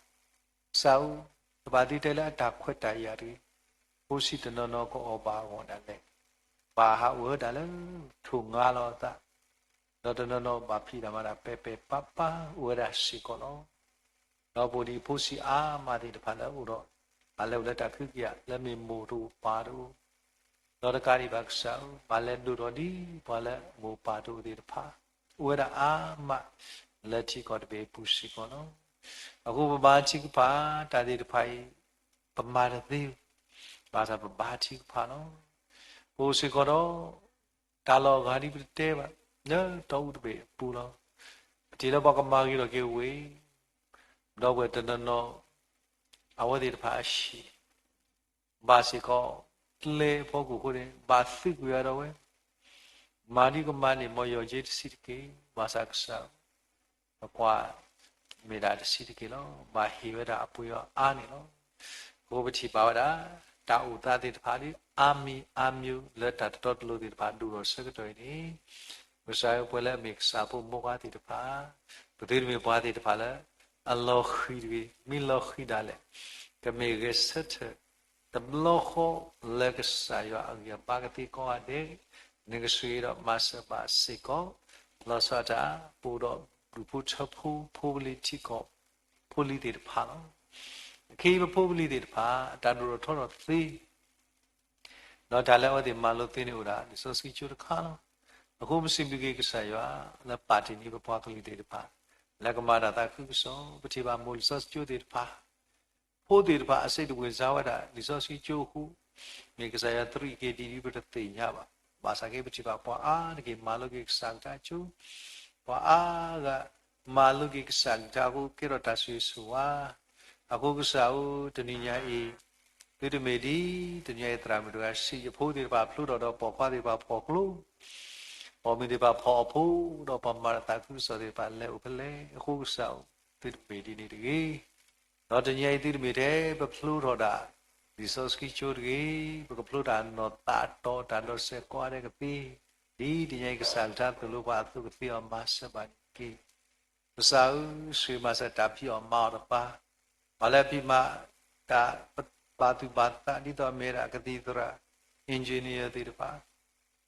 ကစၢ်ဧၢ, တဘၣ်သ့တဲလၢအတၢ်ခွဲးတၢ်ယာ်တဂ့ၤ, ဖိဆံးတနီၤနီၤကအီၣ်ဘၣ်အဂီၢ်ဒၣ်လဲာ်, ဘၣ်ဟးအိၣ်ဝဲဒၣ်လၢထိၣ်ငါလီၤအသး, ဒီးတနီၤနီၤဘၣ်ဖံးတၢ်မၤတၢ်ပဲာ်ပဲာ်ပါပါအိၣ်ဝဲဒၣ်စ့ၢ်ကီးလီၤ. ဒီးပအိၣ်ဒံးဖိဆံးအါမးသ့ၣ်တဖၣ်လၢအအိၣ်ဒီး ပှၤလၢအိၣ်လၢတၢ်ခုကယၤလၢမ့ၢ်မိၢ်တအိၣ်ပၢ်တအိၣ်, ဒီးတကးဒံးဘၣ်ကစၢ်ဧၢ, ပှၤလၢဒိၣ်ထီၣ်ဒ်ပှၤလၢမိၢ်ပၢ်တအိၣ်သ့ၣ်တဖၣ် အိၣ်ဝဲဒၣ်အါမး လၢထံကီၢ်တဘ့ၣ်အပူၤစ့ၢ်ကီးလီၤ. အဃိပဘါထုကဖၣ်တၢ်သ့ၣ်တဖၣ်အံၤ ပမၤတသ့ဘၣ်. ဘၣ်ဆၣ်ပဘါထုကဖၣ်လီၤ. ပအိၣ်စ့ၢ်ကီးဒီး တၢ်လီၢ်အဂၤဒ်ပတတဲဘၣ် လၢတီအူတဘ့ၣ်အပူၤလီၤ. ပထံၣ်လၢပှၤကမၤဂ့ၤထီၣ်က့ၤဝ့ၢ် ဒီပုၢ်ဝဲၢ်တနီၤနီၤ အဝဲသ့ၣ်တဖၣ်အဟံၣ် ဘၣ်စ့ၢ်ကီး ကျဲအဖီခိၣ်အဃိန့ၣ် ဘၣ်သုးကွံာ်အါဒီးဝဲ မၤဒ်ကမၤန့ၣ် မ်ယီၢ်က့တဆံးတက့ၢ်. ဘၣ်ဆၣ်ကစၢ် ပကွၢ် မ့ၢ်ဒၣ်တဆံးတက့ၢ်လီၤ. ဘၣ်ဟ့ၣ်ဝဲဒၣ်အပှ့ၤအီၤအါန့ၣ်လီၤ. အဃိပထံၣ်ဘၣ်ဝဲဒၣ် တၢ်အိၣ်သးသ့ၣ်တဖၣ်ဒ်အါမံၤအါမံၤလၢတၢ်တတီတလိၤသ့ၣ်တဖၣ်ဒိၣ်ထီၣ်ဆၢကတီၢ်အံၤန့ၣ် ကစၢ်ဧၢ ပဝဲလၢအမ့ၢ်ကစၢ်ဖိမိၢ်ပၢ်သ့ၣ်တဖၣ် ပသုတမ့ၢ်ပှၤသ့ၣ်တဖၣ်လၢ အလီၤဃံၤတဂ့ၤ, မ့ၢ်လီၤဃံၤဒၣ်လဲာ် ကမ့ၢ်ဂဲၤဆၢထၢၣ် တဘျီဃီလၢကစၢ်ယွၤအဂံၢ်အဘါကသ့ကိးဂၤဒဲး, နကဆှၢဒီးမၤစၢၤဘၣ်စ့ၢ်ကီး, လီၤဆီဒၣ်တၢ် ပအိၣ်ဒီးဒူၣ်ဖိထၢဖိ ဖိပလံၤထံကီၢ် ဖိလံၤသ့ၣ်တဖၣ်လီၤ. အခဲအံၤပဖိပလံၤသ့ၣ်တဖၣ် တၢ်ဒိၣ်ထီၣ်ထီထီၣ်သ့ ဒီးတၢ်လၢအဝဲသ့ၣ်မၤလိသ့န့ၣ်အိၣ်ဒၣ် လံာ်စီဆှံကၠိတခါလီၤ. အဃိပစံးဘျုးက့ၤကစၢ်ယွၤ လၢပာ်တ့ၢ်န့ၢ်ပပှၤကလုာ်သ့ၣ်တဖၣ် လၢကမၤတၢ်သးခုကစီၣ်, ပထံၣ်ဘၣ်မိၢ်လံာ်စီဆှံကၠိသ့ၣ်တဖၣ် ဖိသ့ၣ်တဖၣ်အစ့းတဝ့ၢ်စါဝဲဒၣ် လံာ်စီဆှံကၠိအဃိ, မ့ၢ်ကစၢ်ယွၤသရံးက့ၤဒ်ဒ်ပတသ့ၣ်ညါဘၣ်. ဘၣ်ဆၣ်က့ ပထံၣ်ဘၣ်ပှၤအါတက့ၢ်မၤလိက့ၤကစၢ်ကလုၢ်ကထါကၠိ, ပှၤအါဂၤ မၤလိက့ၤကစၢ်ကလုၢ်ကထါအဃိ ကဲထီၣ်တၢ်ဆိၣ်ဂ့ၤဆိၣ်ဝါ. အဃိကစၢ်ဧၢ တနံၤညါအံၤ သုတမ့ၢ်ဒ် တနံၤညါအံၤသရၣ်မုၣ်တဂၤစံး ယဖိသ့ၣ်တဖၣ်ဖျိထီၣ်ဒီးပိာ်ခွါသ့ၣ်တဖၣ်ဖီၣ်ကျိ, ပိာ်မုၣ်သ့ၣ်တဖၣ်ဖီၣ်အဖိ, ဒီးပှၤမၤတၢ်သးခုကစီၣ်သ့ၣ်တဖၣ်လဲၤအိၣ်ဖဲလဲၣ်. အဃိကစၢ်ဧၢ သုတမ့ၢ်ဒ်န့ၣ်တဂ့ၤ. ဒီးတနံၤညါအံၤသုတမ့ၢ်ထဲပဖျိထီၣ်ဒၣ် လံာ်စီဆှံကၠိတဂ့ၤ, ပကဖျိတၢ်နီၢ်သးတီ တၢ်ဒီးစဲးကိးဂၤဒဲးကသ့, ဒ်တနံၤညါအံၤကစၢ်ကလုၢ်ကထါသိၣ်လိပှၤအသိးကသ့အီၤမၤစၢၤဘၣ်န့ၣ်တက့ၢ်. ကစၢ်ဧၢ, ဆိၣ်ဂ့ၤမၤစၢၤတၢ်ဖံးအီၣ်မၤအီၣ်တပၤ, ပှၤလၢအဖံးမၤတၢ်ဘၣ်သူၣ်ဘၣ်သး ဒ်သိးအမ့ၢ်ဝဲဒၣ်ကသံၣ်သရၣ် engineer သ့ၣ်တဖၣ်,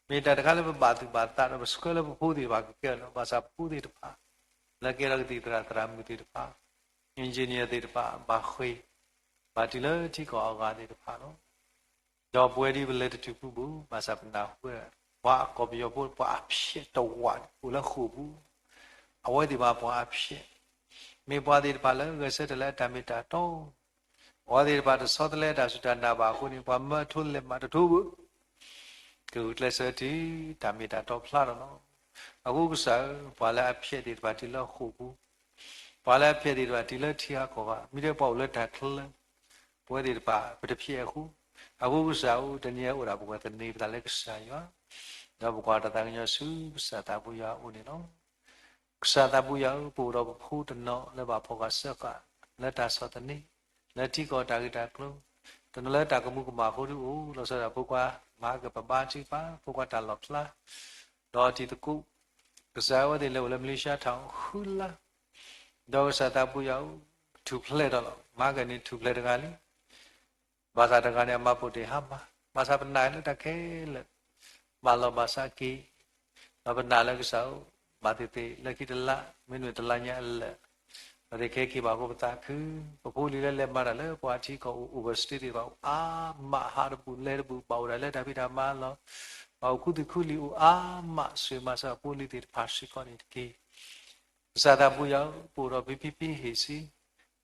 မ့ၢ်တၢ်တခါလၢပဘၣ်သူၣ်ဘၣ်သးဒီးပဆှၢလၢပဖိသ့ၣ်တဖၣ်ကကဲထီၣ်လီၤ. ဘၣ်ဆၣ်ပဖိသ့ၣ်တဖၣ် လၢကဲထီၣ်ကသံၣ်သရၣ်သရၣ်မုၣ်သ့ၣ်တဖၣ် engineer သ့ၣ်တဖၣ် ဘၣ်ဃ့ၢ် ဘၣ်တုၤလၢထံကီၢ်အဂၤသ့ၣ်တဖၣ်လီၤ. ဒီးပဝဲဒ်ပလဲၤတတုၤပူၤပူၤ ဘၣ်ဆၣ်ပနၢ်ဟူဝဲဒၣ် ပှၤအကီၢ်ပယီၤဖိ ပှၤအဖျဲးတဝးန့ၣ် အိၣ်လၢဃိာ်ပူၤ, အဝဲသ့ၣ်မ့ၢ်ပှၤအဖျဲး, မ့ၢ်ပှၤသ့ၣ်တဖၣ်လၢဂဲၤဆၢထၢၣ်လၢအတၢ်မ့ၢ်တၢ်တီ, အဝဲသ့ၣ်တဖၣ်တဆီတလဲတၢ်စူၢ်တၢ်နာ်ဘၣ်အဃိန့ၣ် ပှၤမၢအထိလဲၤမးတထိဘၣ် ကဂုာ်ကျဲးစၢးတုၤ တၢ်မ့ၢ်တၢ်တီဖျါထီၣ်လီၤ. အဃိကစၢ်ဧၢ, ပှၤလၢအဖျဲးသ့ၣ်တဖၣ်တုၤလၢဃိာ်ပူၤ, ပှၤလၢအဖျဲးသ့ၣ်တဖၣ်တုၤလၢထံဟးကီၢ်ဂၤ, မ့ၢ်ထဲပှၤအိၣ်လၢတၢ်ချၢ, ပဝဲသ့ၣ်တဖၣ် ပတဖျဲးအဃိ, အဃိကစၢ်ဧၢ, တနံၤအံၤအိၣ်ဒၣ်ပဝဲသန့ၤပသးလၢကစၢ်ယွၤ, ဒီးပကွၢ်တၢ်သးကညီၤဆူကစၢ်သးပူၤယွၤအအိၣ်န့ၣ်လီၤ. ကစၢ်သးပူၤယွၤဧၢ, ပအိၣ်ဒီးပဖိတနီၤလၢဘၣ်ဖီၣ်ဃာ်စၢဃာ်လၢတၢ်ဆီၣ်သနံး, လၢထံကီၢ်တၢ်ဂ့ၢ်တၢ်ကျိၤ, တနီၤလၢတၢ်ကမူကမၣ်အဃိဒုးအိၣ်, လီၤဆီဒၣ်ဖိခွါမၤကပဘါထုကဖၣ်, ဖိခွါတၢ်လီၣ်ဖျါ, ဒီးတံၤသကိး, ကစၢ်အဝဲသ့ၣ်လဲၤအိၣ်လၢ Malaysia ထီၣ်ဃုလါ, ဒီးကစၢ်သးပူၤယွၤဧၢ, ထူၣ်ဖျဲးထီၣ်လီၤ. မၤကန့ၣ်ထူၣ်ဖျဲးတဂၤလံ ဘၣ်ဆၣ်တဂၤန့ၣ်အမၤပိာ်တ့ၢ်ဟါမၢ်, ဘၣ်ဆၣ်ပနာ်လၢတၢ်ခဲလၢာ် ဘၣ်လီၤဘၣ်စးက့ၤ, ဒီးပနာ်လၢကစၢ်ဧၢ, ဘၣ်သ့ၣ်သ့ၣ်လၢခံတလါ, မ့တမ့ၢ်တလါညါအလၢာ်, ဘၣ်သ့ၣ်ကဟဲက့ၤဘၣ်ဖိပသးခု, ပဖိလံၤလၢလဲၤမၤတၢ်လၢပှၤထံကီၢ်အိၣ် overseas သ့ၣ်တဖၣ်အိၣ်အါမး, ဟးတဘူၣ်လဲၤတဘူၣ်, ဘၣ်အိၣ်ဒၣ်လၢတၢ်ဖံးတၢ်မၤလီၢ်, ဘၣ်အိၣ်ခူသူၣ်ခူလံၤအိၣ်အါမး, ဆိၣ်ဂ့ၤမၤစၢၤအဖိလံၤသ့ၣ်တဖၣ်စ့ၢ်ကီးန့ၣ်တက့ၢ်. ကစၢ်သးပူၤယွၤဧၢ, ပအိၣ်ဒီးဖံဖံဖံဟ့ၣ်ဆံ,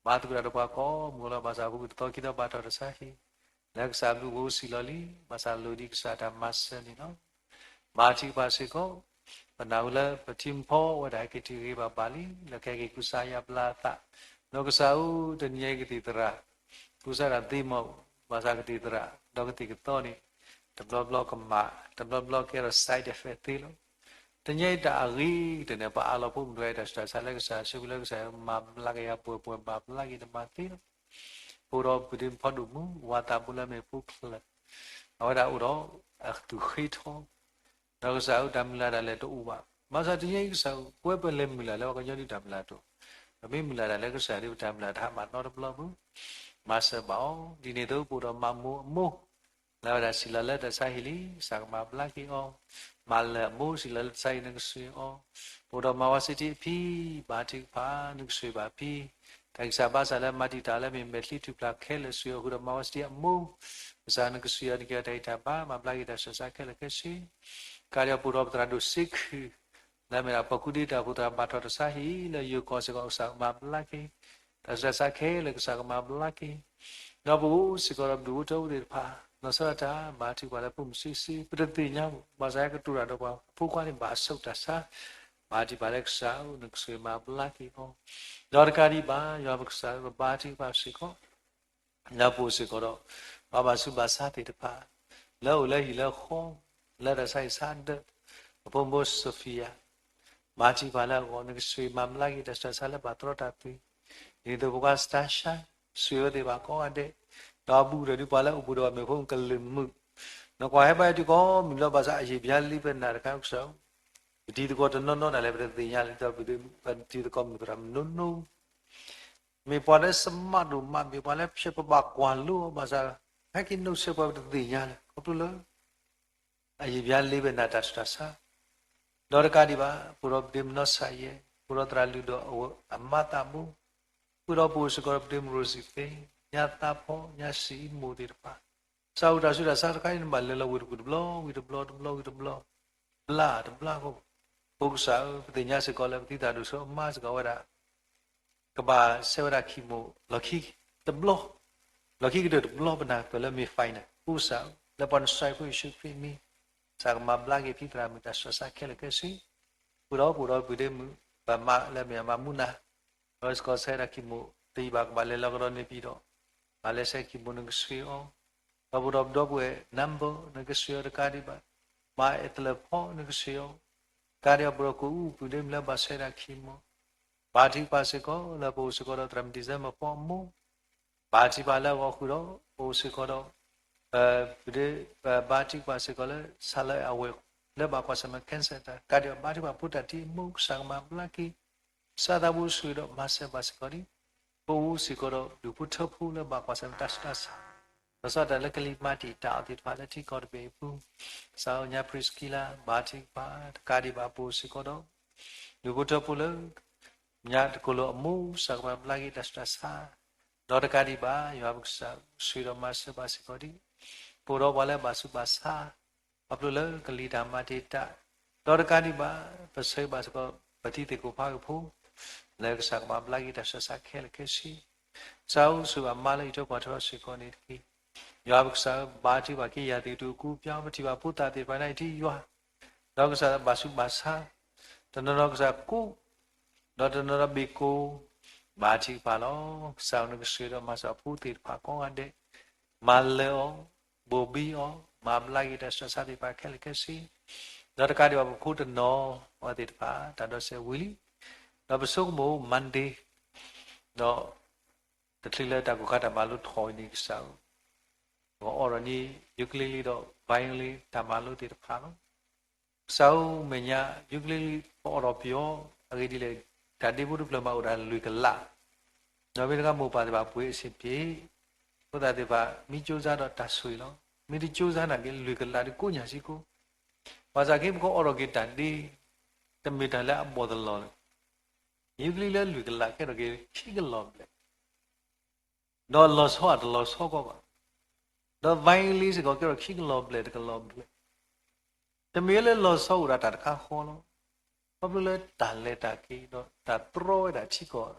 ဘါသကိးတၢ်ဒီးပှၤကိးမုၢ်လီၤ. ဘၣ်ဆၣ်ပဂုၢ်တသီခံသီဘၣ်ထီၣ်တဆါဟံၣ်, လၢကစၢ်ဘျုးဂိၢ်စံၣ်လီၤလံ, ဘၣ်ဆၣ်လိၣ်ဒံးကစၢ်တၢ်မၤစၢၤန့ၣ်လီၤ. ဘါထုကဖၣ်စ့ၢ်ကီး, ပနၢ်ဟူလၢပထံပဖီဝဲဒၣ်ဟဲက့ၤတုၤဂ့ၤဘၣ်ဘၣ်လံ, လၢကဟဲက့ၤကူစါယါဘျါအသး, ဒီးကစၢ်ဧၢ, တနံၤအံၤကသံၣ်သရၣ် ကူစါတၢ်သ့မီၢ်, ဘၣ်ဆၣ်ကသံၣ်သရၣ် ဒီးကသံၣ်ကသီန့ၣ် တဘျီဘျီကမၣ်, တဘျီဘျီကဲထီၣ် side effect သ့လီၤ. တနံၤအံၤတၢ်အဂ့ၤကတၢၢ်န့ၣ် ပအးလီၤဖိမုၣ်တဂၤအံၤတၢ်ဆူးတၢ်ဆါလၢကစၢ်အစုပူၤလၢကစၢ်မၤဘျါက့ၤယၤပှဲၤပှဲၤ မၤဘျါက့ၤတမၤသ့လီၤ. ပအိၣ်ဒီးပဒုးဖီဒိၣ်မူ ဝၤသးပူၤလၢအမ့ၢ်ဖိချၢၣ်, အဝဲဒၣ်အိၣ်ဒီးအသူၣ်ဃ့ထီ, ဒီးကစၢ်ဧၢ တၢ်မုၢ်လၢ်ဒၣ်လဲာ်တအိၣ်ဘၣ်. ဘၣ်ဆၣ်တနံၤအံၤကစၢ်ဧၢ ပဝဲပလဲၤမုၢ်လၢ်လၢပှၤကညီဒုးတၢ်မုၢ်လၢ်တအိၣ်, ပမ့ၢ်မုၢ်လၢ်ဒၣ်လၢကစၢ်ဒီးပတၢ်မုၢ်လၢ်တဟါမၢ်နီတဘျီမုၢ်, မၤစၢၤဘၣ်အီၤ. ဒ်န့ၣ်အသိး ပအိၣ်ဒီးမးမိၢ်အမိၢ် လၢဝဲဒၣ်စံၣ်လီၤလၢတၢ်ဆါဟံၣ်လံ, ကစၢ်ကမၤဘျါက့ၤအီၤ, မၤလၢာ်အမိၢ် စံၣ်လီၤလၢတၢ်ဆါဟံၣ် နကဆှၢအီၤ, ပအိၣ်ဒီးမၤဝါစံတံအဖံ, ဘါထုကဖၣ် နကဆှၢဘၣ်ဖံ, တၢ်ဂံၢ်စၢ်ဘါစၢ်လၢမၤတံာ်တာ်လၢမ့ၢ်မဲာ်ချံထူၣ်ဖျါခဲလၢာ် ဆှၢအီၤဃုာ်ဒီးမၤဝါစံတံအမိၢ်, ကစၢ်နကဆှၢအီၤ နကဲအီၤတၢ်ဂံၢ်တၢ်ဘါ, မၤဘျါက့ၤတၢ်ဆူးတၢ်ဆါခဲလၢာ်ခဲဆ့, ကဒီးပအိၣ်ဒီးပသရၣ်ဒိၣ်စ့ခုၣ် လၢအမ့ၢ်ဒၣ်ပှၤကူဒ့တၢ်အိၣ်ဖှိၣ်သရၣ်ဘၣ်ထီၣ်တၢ်ဆါဟံၣ်လၢယိၤကီၢ်စ့ၢ်ကီး ကစၢ်မၤဘျါက့ၤ တၢ်ဆူးတၢ်ဆါခဲလၢာ်ကစၢ်ကမၤဘျါက့ၤ, ဒီးပအိၣ်စ့ၢ်ကီးဒီးဘျုးအိၣ်ထၢအိၣ်သ့ၣ်တဖၣ်, လီၤဆီဒၣ်တၢ် ဘါထုကဖၣ်လၢပမုၢ်ဆ့ဆ့ ပတသ့ၣ်ညါဘၣ်, ဘၣ်ဆၣ်ဟဲကတိၤတၢ်ဒီးပှၤအဖိခွါန့ၣ် ဘၣ်ဆူးတၢ်ဆါ, ဘါထုကဖၣ်လၢကစၢ်ဧၢ နကဆိၣ်ဂ့ၤမၤဘျါက့ၤအီၤ, ဒီးတကးဒံးဘၣ် ယွၤပကစၢ်ဧၢ ပဘါထုကဖၣ်စ့ၢ်ကီး လၢပအိၣ်စ့ၢ်ကီးဒီး ပှၤဘၣ်ဆူးဘၣ်ဆါသ့ၣ်တဖၣ်, လၢအိၣ်လၢဟံၣ်လၢဃီ, လၢတၢ်ဆါဟံၣ်ဆါဒၢး, အဖိမုၣ်ဖိ Sophia, ဘါထုကဖၣ်လၢအဂီၢ် နကဆိၣ်ဂ့ၤမၤဘျါက့ၤတၢ်ဆူးတၢ်ဆါလၢဘၣ်တြီတၢ်သွံၣ်, ဒ်သိးဖိခွါ Stasha, ဆိၣ်ဂ့ၤအဝဲသ့ၣ်တဖၣ်ကိးဂၤဒဲး, ဒီးအဘူးကတၢၢ်ဒုးပှၤလၢအိၣ်ဘူးဒီးပှၤမ့ၢ်ဖိကလုာ်မုာ်, နကွၢ်ဟဲဘါထုကဖၣ်ကိးမုၢ်လီၤ ဘၣ်ဆၣ်အယံာ်ဘျါလံပနာ်တခါကစၢ်ဧၢ, ပတံၤသကိးတနီၤနီၤဒၣ်လဲာ် ပတသ့ၣ်ညါလၢ ဒီးပတံၤသကိးမုၢ်သရၣ်မုၢ်နီၢ်နီၢ် မ့ၢ်ပှၤလၢ smart ဒိၣ်မး မ့ၢ်ပှၤလၢဖျဲး ပဘၣ်ကွၢ်လိအီၤ ဘၣ်ဆၣ် ဟဲက့ၤနီၣ်ဆဲးပှၤ ပတသ့ၣ်ညါလၢၤ ခီဖျိလၢ အယံာ်ဘျါလံပနာ်တၢ်ဆူးတၢ်ဆါ, ဒီးတကးဒံးဘၣ် ပအိၣ်ဒီးပဒ့မုၣ်နီၢ်စၢ်ယဲၢ်, ပအိၣ်ဒီးသရၣ်လုၢ်ဒီးအမါသးဘိ, ပအိၣ်ဒီးပအိၣ်စ့ၢ်ကီးဒီးပဒ့မုၣ်ရိစံသ့, ညါသးဖီ, ညါစံမိၢ်သ့ၣ်တဖၣ်, ကစၢ်အိၣ်တၢ်ဆူးတၢ်ဆါတခါအံၤန့ၣ် ဘၣ်လဲၤလီၤဝံၤတကူၣ်တဘျီ ဝံၤတဘျီ တဘျီဝံၤတဘျီ, ဘျါတဘျါဃီ, ဖိကစၢ်ဧၢ ပသ့ၣ်ညါစ့ၢ်ကီးလၢပသုတၢ်ဒိၣ်စိအမါစ့ၢ်ကီးဝဲဒၣ် ကဘၣ်ဆဲးဝဲဒၣ် chemo လီၢ်ခံတဘျီ, လီၢ်ခံကတၢၢ်တဘျီ ပနၢ်ပၢၢ်လၢမ့ၢ် final, ဖိကစၢ်ဧၢ လၢပှၤနစၤရ့းဖိယ့ၣ်ၡူးခရံာ်အမံၤ, ကစၢ်ကမၤဘျါက့ၤဖံသရၣ်မုၣ်တၢ်ဆူးတၢ်ဆါခဲလၢာ်ခဲဆ့, ပအိၣ်ဒီးပအိၣ်ဒီးပဒ့မုၣ် ပမါလၢမ့ၢ်အမၤမူနၤ ဒီးစ့ၢ်ကီးဆဲးဝဲဒၣ် chemo တယံာ်ဘၣ်ကဘၣ်လဲၤလီၤကဒီးန့ၣ်ပံၤဒီး, ဘၣ်လဲၤဆဲး chemo နကဆှ့အီၤ, ဒီးပအိၣ်ဒီးပဒီပုၢ်ဝဲၢ် number နကဆှ့အီၤတကးဒံးဘၣ်, မါအဲၣ်သလၢၣ်ဖီ နကဆှ့အီၤ, ကးဒံးဘၣ်ပဒီပုၢ်ဝဲၢ် ကိးအူပူၤဒ့မုၣ်လၢဘၣ်ဆဲးဝဲဒၣ် chemo, ဘါထုကဖၣ်စ့ၢ်ကီးလၢပအိၣ်စ့ၢ်ကီးဒီးသရၣ်မုၣ် December ဖီအမိၢ်, ဘါထုကဖၣ်လၢအဂီၢ်ဃုာ်ဒီး ပအိၣ်စ့ၢ်ကီးဒီး ပဒ့ ပဘါထုကဖၣ်စ့ၢ်ကီးလၢ ဆၣ်လၢအဝဲၢ် လၢဘၣ်ကွၢ်ဆၢၣ်မဲာ် cancer တၢ် ကးဒံးဘၣ် ဘါထုကဖၣ်ဖိသၣ်ထံအမိၢ် ကစၢ်ကမၤဘျါက့ၤ, ကစၢ်သးဘိဆိၣ်ဂ့ၤဒီးမၤစၢၤဘၣ်စ့ၢ်ကီးဒံး, ပအိၣ်စ့ၢ်ကီးဒီးဒူၣ်ဖိထၢဖိလၢဘၣ်ကွၢ်ဆၢၣ်မဲာ်တၢ်ဆူးတၢ်ဆါ, လီၤဆီဒၣ်တၢ်လၢကလံၤမၤတံာ်တာ်အီၤသ့ၣ်တဖၣ်လၢထံကီၢ်တဘ့ၣ်အပူၤ, ကစၢ်ဧၢ ညါ Priscilla ဘါထုကဖၣ် တကးဒံးဘၣ် ပအိၣ်စ့ၢ်ကီးဒီး ဒူၣ်ဖိထၢဖိလၢ ညါတကိးလိာ်အမိၢ် ကစၢ်ကမၤဘျါက့ၤတၢ်ဆူးတၢ်ဆါ, ဒီးတကးဒံးဘၣ် ယွၤပကစၢ် ဆိၣ်ဂ့ၤဒီးမၤစၢၤဘၣ်စ့ၢ်ကီးဒံး, ပအိၣ်ဒီးပှၤလၢဘၣ်ဆူးဘၣ်ဆါ, ခီဖျိလၢကလံၤတၢ်မၤတံာ်တာ်, ဒီးတကးဒံးဘၣ် ပဆၢဂ့ၤဘၣ်စ့ၢ်ကီး ပတံၤသကိးဖးဂ့ၤဖိ လၢကစၢ်ကမၤဘျါက့ၤတၢ်ဆူးတၢ်ဆါခဲလၢာ်ခဲဆ့, ကစၢ်ဧၢ ဆိၣ်ဂ့ၤဘၣ်မါလၢအံးထွဲကွၢ်ထွဲအီၤစ့ၢ်ကီးန့ၣ်တက့ၢ်. ယွၤပကစၢ်ဧၢ ဘါထုကဖၣ်က့ၤယၤသ့ၣ်တဖၣ် ကူပျၢ် ပထံၣ်ဘၣ်ဖိသၣ်သ့ၣ်တဖၣ်န့ၣ် ထံၣ်ယွၤ ဒီးကစၢ်ဘၣ်ဆူးဘၣ်ဆါ, တနီၤနီၤကစၢ်ကိး, ဒီးတနီၤနီၤဘ့ၣ်ကိး, ဘါထုကဖၣ်လီၤ. ကစၢ်ဧၢ နကဆိၣ်ဂ့ၤဒီးမၤစၢၤအဖိသ့ၣ်တဖၣ်ကိးဂၤဒဲး, မၤလၢအီၤ, ဘိၣ်ဘံအီၤ, မၤဘျါက့ၤတၢ်ဆူးတၢ်ဆါသ့ၣ်တဖၣ်ခဲလၢာ်ခဲဆ့, ဒီးတကးဒံးဘၣ်ပဖိတနီၤ အဝဲသ့ၣ်တဖၣ် တၢ်ဒိးစဲးဝံၤလံ, ဒီးပဆိကမိၣ် Monday ဒီး တချုးလၢတၢ်ကိၢ်ခါတၢ်မၤလိထီၣ်ဝဲန့ၣ် ကစၢ်ဧၢ ပကအိးထီၣ်န့ၢ် ယူကလံလံဒီး violin တၢ်မၤလိသ့ၣ်တဖၣ်လီၤ. ကစၢ်ဧၢ မဲာ်ညါ ယူကလံလံ ပအိးထီၣ်ပယီၤ အဂ့ၢ်ဒ်လဲၣ်, တၢ်ဒ့ဖိတဖျၢၣ်မးအိၣ်ဒၣ်လွံၢ်ကလး, ဒီးမ့ၢ်တခါမိၢ်ပၢ်သ့ၣ်တဖၣ်ပှ့ၤအဆင်ပြေ, ဖိသၣ်သ့ၣ်တဖၣ် မ့ၢ်ကၠိစါဒီးတၢ်ဆိၣ်ဂ့ၤလီၤ. မ့ၢ်တကၠိစါနာ်က့ လွံၢ်ကလးဒုးကိးညါစ့ၢ်ကီး, ဘၣ်ဆၣ်က့ ပကအိးထီၣ်က့ၤတၢ်ဒ့ တမ့ၢ်တၢ်လၢအဘီၣ်သလီၤလၢၤ ယူကလံလံလၢလွံၢ်ကလးကဲထီၣ်က့ၤခံကလီၤဘျဲၣ်, ဒီးလီၤဆီအတလီၤဆီကီးဘၣ်, ဒီး violin စ့ၢ်ကီးကဲထီၣ်ခံကလီၤဘျဲၣ်တကလီၤဘျဲၣ်, တမ့ၢ်လၢလီၤဆီအိၣ်ဒၣ်တၢ်တခါဃီလီၤ. ခီဖျိလၢတၢ်လဲၤတၢ်က့ၤဒီးတၢ်တြီဝဲဒၣ်ထံကီၢ်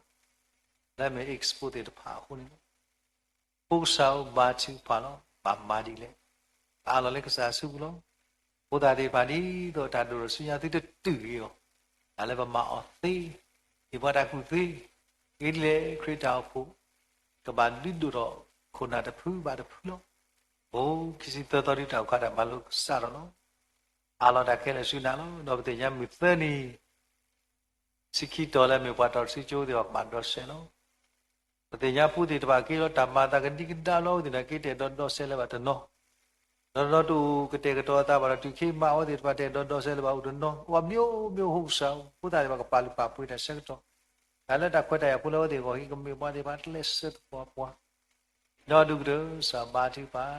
လၢအမ့ၢ် expo သ့ၣ်တဖၣ်အဃိန့ၣ်လီၤ. ဖိကစၢ်ဧၢ ဘါထုကဖၣ်လီၤ. ဘၣ်မၤဒ်လဲၣ်, ပအးလီၤလၢကစၢ်အစုပူၤလီၤ. ဖိသၣ်သ့ၣ်တဖၣ်ဒ်သိးတၢ်ဒိၣ်ထီၣ်ဆူညါသုတတုာ်ဂ့ၤအီၤ, တၢ်လၢပမၤအီၤသ့, ဟ့ၣ်ပှၤတၢ်ကူၣ်သ့, အဂ့ၢ်ဒ်လဲၣ် ခရံာ်တၢ်အိၣ်ဖှိၣ် ကဘၣ်ဒုးဒိၣ်ထီၣ်ခိၣ်နၢ်တဖုဘၣ်တဖုလီၤ. အိၣ်ခံဆံသၢသီဒုးတၢ်အိၣ်ခါတၢ်မၤလိကစးထီၣ်လီၤ. အးလီၤတၢ်ခဲလၢာ်ဆူနၤလီၤ. ဒီးပသ့ၣ်ညါမုၢ်သၢနံၤ ဆံခံတီၤလၢအမ့ၢ်ပှၤတီၢ်တဆံကၠိသ့ၣ်တဖၣ်ကဘၣ်ဒီးစဲးလီၤ. ပသ့ၣ်ညါဖိသ့ၣ်တဖၣ်က့ၤလီၤတၢ်မၤအသးကဒံကဒါလီၤ. အဝဲသ့ၣ်နာ်က့တအဲၣ်ဒိးဒီးစဲးလၢၤဘၣ်တနီၤ, ဒီးတနီၤတအိၣ်ကတဲာ်ကတီၤအသးဘၣ်ဒီးတုၤခ့မး အဝဲသ့ၣ်တဖၣ်တအဲၣ်ဒိးဒီးစဲးလၢၤဘၣ်အိၣ်တနီၤ, အိၣ်မျိုးမျိုး ဖိကစၢ်ဧၢ ဖိသၣ်သ့ၣ်တဖၣ်ကပာ်လုၢ်ပာ်ပှ့ၤတၢ်ဆၢကတီၢ်, တၢ်လၢတၢ်ခွဲးတၢ်ယာ်ဖိလၢအဝဲသ့ၣ်အဂီၢ် ဟံးကမ့ၢ်ပှၤသ့ၣ်တဖၣ်ကျဲးစၢးသပှၢ်ပှၢ်, ဒီးဒုးကတၢၢ် ကစၢ်ဘါထုကဖၣ်,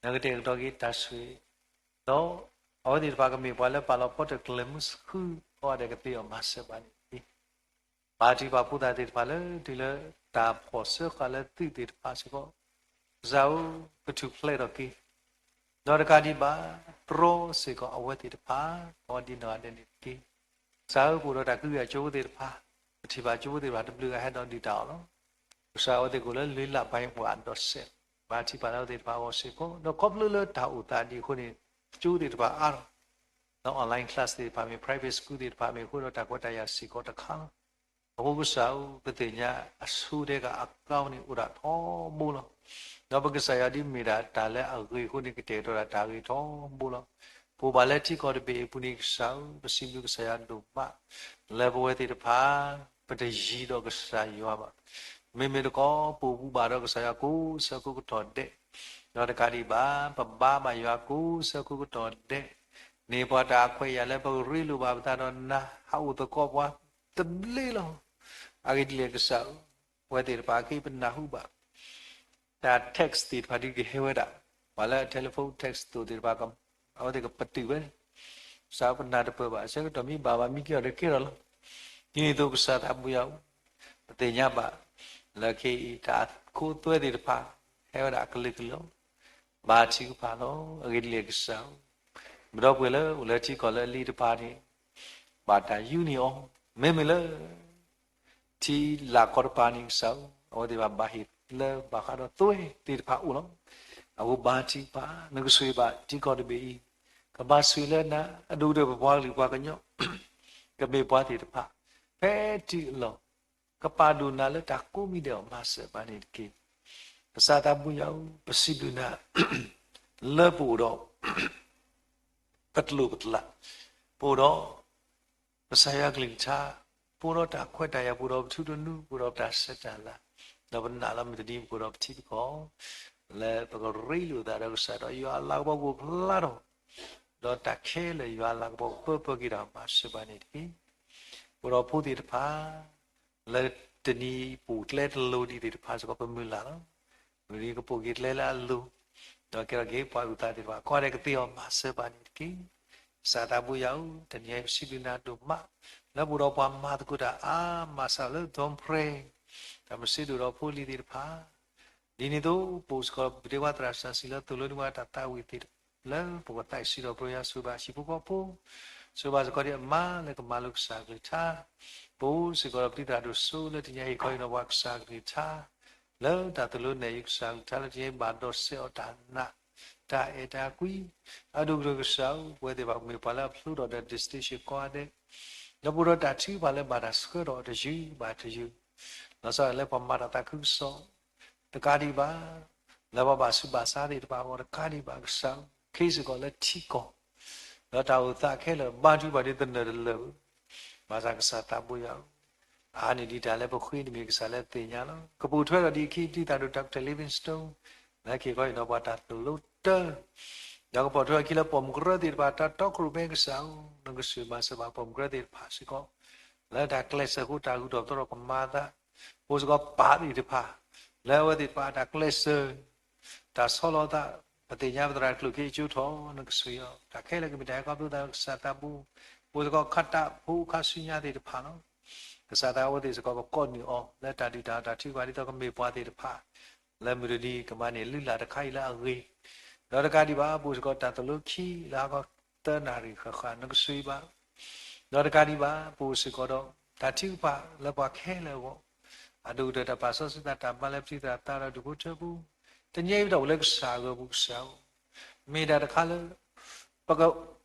နကတဲာ်ကတီၤက့ၤတၢ်ဆိၣ်ဂ့ၤ, ဒီး အဝဲသ့ၣ်တဖၣ်ကမ့ၢ်ပှၤလၢပာ်လီၤဖီတၢၣ်ကျဲၤမုၢ်ဆူၣ် ကိးဂၤဒဲးကသ့အီၤမၤစၢၤဘၣ်န့ၣ်တက့ၢ်. ဘါထုကဖၣ်ဖိသၣ်သ့ၣ်တဖၣ်လၢ တုၤလၢတၢ်ဖှီၣ်စၢဃာ်လၢသုးသ့ၣ်တဖၣ်စ့ၢ်ကီး, ကစၢ်ဧၢ ကထူၣ်ဖျဲးထီၣ်က့ၤ, ဒီးတကးဒံးဘၣ် တြီစ့ၢ်ကီးအဝဲသ့ၣ်တဖၣ် ကိးဒံနီၢ်ဂၤဒဲးန့ၣ်တက့ၢ်. ကစၢ်ဧၢ ပအိၣ်ဒီးတၢ်ကဟုကယာ်ကၠိဖိသ့ၣ်တဖၣ်, ပထံၣ်ဘၣ်ကၠိဖိသ့ၣ်တဖၣ်တဘျုးဂၤဟဲဒီးဒုၣ်တၢ်အီၣ်လီၤ. ကစၢ်အဝဲသ့ၣ်ကအိၣ်လၢလၢ်လၢ်ပှဲၤပှဲၤဒီးစဲး, ဘါထုကဖၣ်လၢအဝဲသ့ၣ်တဖၣ်အဂီၢ်စ့ၢ်ကီး, ဒီးခီဖျိလၢတၢ်အိၣ်သးဒ်အဃိန့ၣ်, ကၠိသ့ၣ်တဖၣ်အါထီၣ်, ဒီး online class သ့ၣ်တဖၣ်မ့ၢ် private school သ့ၣ်တဖၣ်မ့ၢ်အဃိဒီး တၢ်ခွဲးတၢ်ယာ်စ့ၢ်ကီးတခါလီၤ. အဃိကစၢ်ဧၢ, ပသ့ၣ်ညါအဆိဒဲကအကါန့ၣ်အိၣ်ဒၣ်ထီဘိလီၤ. ဒီးပကစၢ်ယွၤဒ်မ့ၢ်ဒၣ်တၢ်လၢအဂ့ၤအဃိန့ၣ် ကတဲာ်ကတီၤဒၣ်တၢ်ဂ့ၤထီဘိလီၤ. ပအိၣ်ဘၣ်လၢထံကီၢ်တဘ့ၣ်အံၤအပူၤန့ၣ်ကစၢ်ဧၢ, ပစံးဘျုးကစၢ်ယွၤဒိၣ်မး, လၢပဝဲသ့ၣ်တဖၣ် ပတယံၤဒီးကစၢ်ယွၤဘၣ်. မ့မ့ၢ်တခီ ပအိၣ်ဘူးဘၣ်ဒီးကစၢ်ယွၤကိးဆၢကိးကတီၢ်ဒဲး, ဒီးတကးဒံးဘၣ် ပဘါဘၣ်ယွၤကိးဆၢကိးကတီၢ်ဒဲး, န့ၢ်ပှၤတၢ်ခွဲးယာ်လၢပကရ့လိာ်ဘၣ်ပသးဒီးနၤ ဟးအိၣ်သကိးပှၤတဘျ့လီၤ. အဂ့ၢ်ဒ်လဲၣ်ကစၢ်ဧၢ, ပဝဲသ့ၣ်တဖၣ်အခံပနၢ်ဟူဘၣ် တၢ် text သ့ၣ်တဖၣ်ဒ်ကဟဲဝဲဒၣ်, ပှၤလၢ telephone text သိးသ့ၣ်တဖၣ် အဝဲသ့ၣ်ကပတုာ်ဝဲ, ကစၢ်ဧၢပနၢ်တပၢၢ်ဘၣ်, အဆၢကတီၢ်မ့ၢ်ဘၣ်ဘၣ်မ့ၢ်ကဲထီၣ်ဒီးကဲထီၣ်လီၤ. ဒ်န့ၣ်အသိးကစၢ်သးဘိယွၤဧၢ, ပသ့ၣ်ညါဘၣ် လၢခဲအံၤတၢ်ခိသွဲသ့ၣ်တဖၣ် ဟဲဝဲဒၣ်အကလုာ်ကလုာ်လီၤ. ဘါထုကဖၣ်လီၤ. အဂ့ၢ်ဒ်လဲၣ်ကစၢ်ဧၢ, ပဒီပုၢ်ဝဲၢ်လၢအိၣ်လၢထံကီၢ်လၢအလံၤတဖၣ်န့ၣ် ဘၣ်တၢ်ယူန့ၢ်အီၤ, မ့မ့ၢ်လၢ ထံလၢကီၢ်တဖၣ်န့ၣ်ကစၢ်ဧၢ, အဝဲသ့ၣ်ဘၣ်ဘၣ်ဟ့ၣ်လၢဘၣ်ဃးဒီးသွဲသ့ၣ်တဖၣ်အိၣ်လီၤ. အဃိဘါထုကဖၣ်, နကဆိၣ်ဂ့ၤဘၣ်ထံကီၢ်တဘ့ၣ်အံၤ, ကဘၣ်ဆိၣ်ဂ့ၤလၢနၤ, အဒိၣ်ကတၢၢ်ပပှၤကလုာ်ပှၤကညီ ကမ့ၢ်ပှၤသ့ၣ်တဖၣ် ဖဲတုၤအလီၢ် ကပာ်ဒိၣ်နၤလၢတၢ်ကိးမံၤဒဲးအီၤမၤစၢၤပှၤန့ၣ်တက့ၢ်. ကစၢ်သးဘိယွၤဧၢ, ပစံးဘျုးနၤ လၢပအိၣ်ဒီး ပကျိာ်ပကျး, ပအိၣ်ဒီး ကစၢ်ယွၤကလုၢ်ကထါ, ပအိၣ်ဒီးတၢ်ခွဲးတၢ်ယာ်, ပအိၣ်ဒီးပထူတနူ, ပအိၣ်ဒီးပတၢ်ဆဲးတၢ်လၤ, ဒီးပနာ်လီၤမုၢ်တနံၤပအိၣ်ဒီးပထံပကီၢ်, လၢပကရ့လိာ်သးဒီးကစၢ်ဒီးယွၤအလၤကပီၤကဖျါထီၣ်, ဒီးတၢ်ခဲလၢာ်ယွၤအလၤကပီၤကပၢပၢက့ၤဒီးမၤစၢၤပှၤန့ၣ်တက့ၢ်. ပအိၣ်ဒီးဖိသ့ၣ်တဖၣ် လၢတနံၤအံၤပအိၣ်ကျဲတလိၤဒံးသ့ၣ်တဖၣ်စ့ၢ်ကီးပမုၢ်လၢ်လီၤ. မုၢ်နံၤကပိာ်က့ၤကျဲလၢအလိၤ, ဒီးကဲထီၣ်က့ၤပှၤအုၣ်သးသ့ၣ်တဖၣ် ကီၢ်ဒဲးကသ့အီၤမၤစၢၤပှၤန့ၣ်တက့ၢ်. ကစၢ်သးဘိယွၤဧၢ, တနံၤအံၤပစံးဘျုးနၤဒိၣ်မး, လၢပအိၣ်ဒီးပှၤမၤသကိးတၢ်အါမးစှၤလၢ Dom Prem တၢ်မၤစၢၤဒိၣ်ဒီးဖိလံၤသ့ၣ်တဖၣ်, ဒ်န့ၣ်အသိး ပအိၣ်စ့ၢ်ကီးဒီးပဒ့ဝါသရၣ်စၢ်စံလၢ သိၣ်လိနံၤဝဲတၢ်သးဝံၣ်သ့ၣ်လၢ ပကသးစံးဒီးပရၢယါဆိၣ်ဘၣ်ဟံၣ်ဖိဃီဖိ, ဆိၣ်ဘၣ်စ့ၢ်ကီးဒ်အမါလၢကမၤလိကစၢ်ကလုၢ်ကထါ, ပအိၣ်စ့ၢ်ကီးဒီးပတံၤသရၣ်ဒိၣ်စိလၢတနံၤအံၤခီအံၤဒီးပှၤကစၢ်ကလုၢ်ကထါ, လၢတၢ်သိၣ်လိနဲၣ်အံၤကစၢ်ကလုၢ်ကထါလၢတနံၤအံၤဘၣ်ဒီးစဲးအီၤတၢ်နာ်, တၢ်အဲၣ်တၢ်ကွံ, အဒိၣ်ကတၢၢ်ကစၢ်ဧၢ, ပဝဲသ့ၣ်တဖၣ်ကမ့ၢ်ပှၤလၢအဖျိထီၣ်ဒီး distinction ကိးဂၤဒဲး, ဒီးပအိၣ်ဒီးတၢ်ထုကဖၣ်လၢဘၣ်တၢ်ဆှၢထီၣ်တယုၢ်ဘၣ်တယုၢ်, လီၤဆီဒၣ်တၢ်လၢပှၤမၤတၢ်သးခုကစီၣ် တကးဒံးဘၣ်, လၢပှၤဘၣ်ဆူးဘၣ်ဆါသ့ၣ်တဖၣ်အဂီၢ်တကးဒံးဘၣ်, ကစၢ်ဧၢ, ခ့စ့ၢ်ကီးလၢထံကီၢ်, ဒီးတၢ်အိၣ်သးခဲလၢာ် ဘါထုကဖၣ်ဒ်သနၢၣ်တလၢာ်ဧၢ, ဘၣ်ဆၣ်ကစၢ်သးဘိယွၤဧၢ, အါန့ၢ်ဒံးတၢ်လၢပဃ့တမ့ၢ်ကစၢ်လၢသ့ၣ်ညါလီၤ. ကပိာ်ထွဲထီၣ်ဒံးအခံ ဒ်တၢ်ဒိၣ် Doctor Livingstone လၢက့ၤခီအံၤဒီးပှၤတၢ်သိၣ်လိတၢ် ဒီးကပိာ်ထွဲအခံလၢပိာ်မုၣ်ကရၢသ့ၣ်တဖၣ် တၢ်တီခိၣ်ရိၣ်မဲကစၢ်ဧၢ, နကစၢ်မၤစၢၤဘၣ်ပိာ်မုၣ်ကရၢသ့ၣ်တဖၣ်စ့ၢ်ကီး, လၢတၢ်ကျဲးစၢးဃိတၢ်ဂုၤထီၣ်ပသီထီၣ်ကမၤအသး, ပအိၣ်စ့ၢ်ကီးပၢ်သ့ၣ်တဖၣ်, လၢအဝဲသ့ၣ်တဖၣ်တၢ်ကျဲးစၢး, တၢ်ဆီလီၤသး, ပသ့ၣ်ညါပသရၣ်တကျိၣ်က့ၤကၠိထီၣ် နကစၢ်ဧၢ, တၢ်ခဲလၢာ်ကမ့ၢ်တၢ်ဟဲခီဖျိသးလၢကစၢ်သးဘိ, ပအိၣ်စ့ၢ်ကီးခးတၢ်ဖိခါဆူညါသ့ၣ်တဖၣ်လီၤ. ကစၢ်သးအဝဲသ့ၣ်စ့ၢ်ကီးပကိးနုာ်အီၤ လၢတၢ်ဒုၣ်တၢ်အီၣ်တၢ်ထုကဖၣ်ဒ်သိးကမ့ၢ်ပှၤသ့ၣ်တဖၣ် လၢမုၢ်တနံၤကမၤန့ၢ်လုၢ်လၢ်တခါအံၤလၢအဂ့ၤ, ဒီးတကးဒံးဘၣ် ပအိၣ်စ့ၢ်ကီးတၢ်သိၣ်လိခံလၢဟါခီသၢနၣ်ရံၣ်ဃၣ်ဃၣ် နကစၢ်ဘၣ်, ဒီးတကးဒံးဘၣ် ပအိၣ်စ့ၢ်ကီးဒီး တၢ်ထုကဖၣ်လၢပှၤခဲလၢာ်အဂီၢ်, အဒိၣ်ကတၢၢ်တၢ်ပာ်စီဆှံသးတၢ်မၤလၢပထံသရၣ်သးဒီးဒူၣ်ဖိထၢဖိ, တနံၤအံၤပတၢ်အိၣ်လၢကစၢ်အဂီၢ်ပူၤကစၢ်ဧၢ, မ့ၢ်ဒၣ်တခါလၢ ပက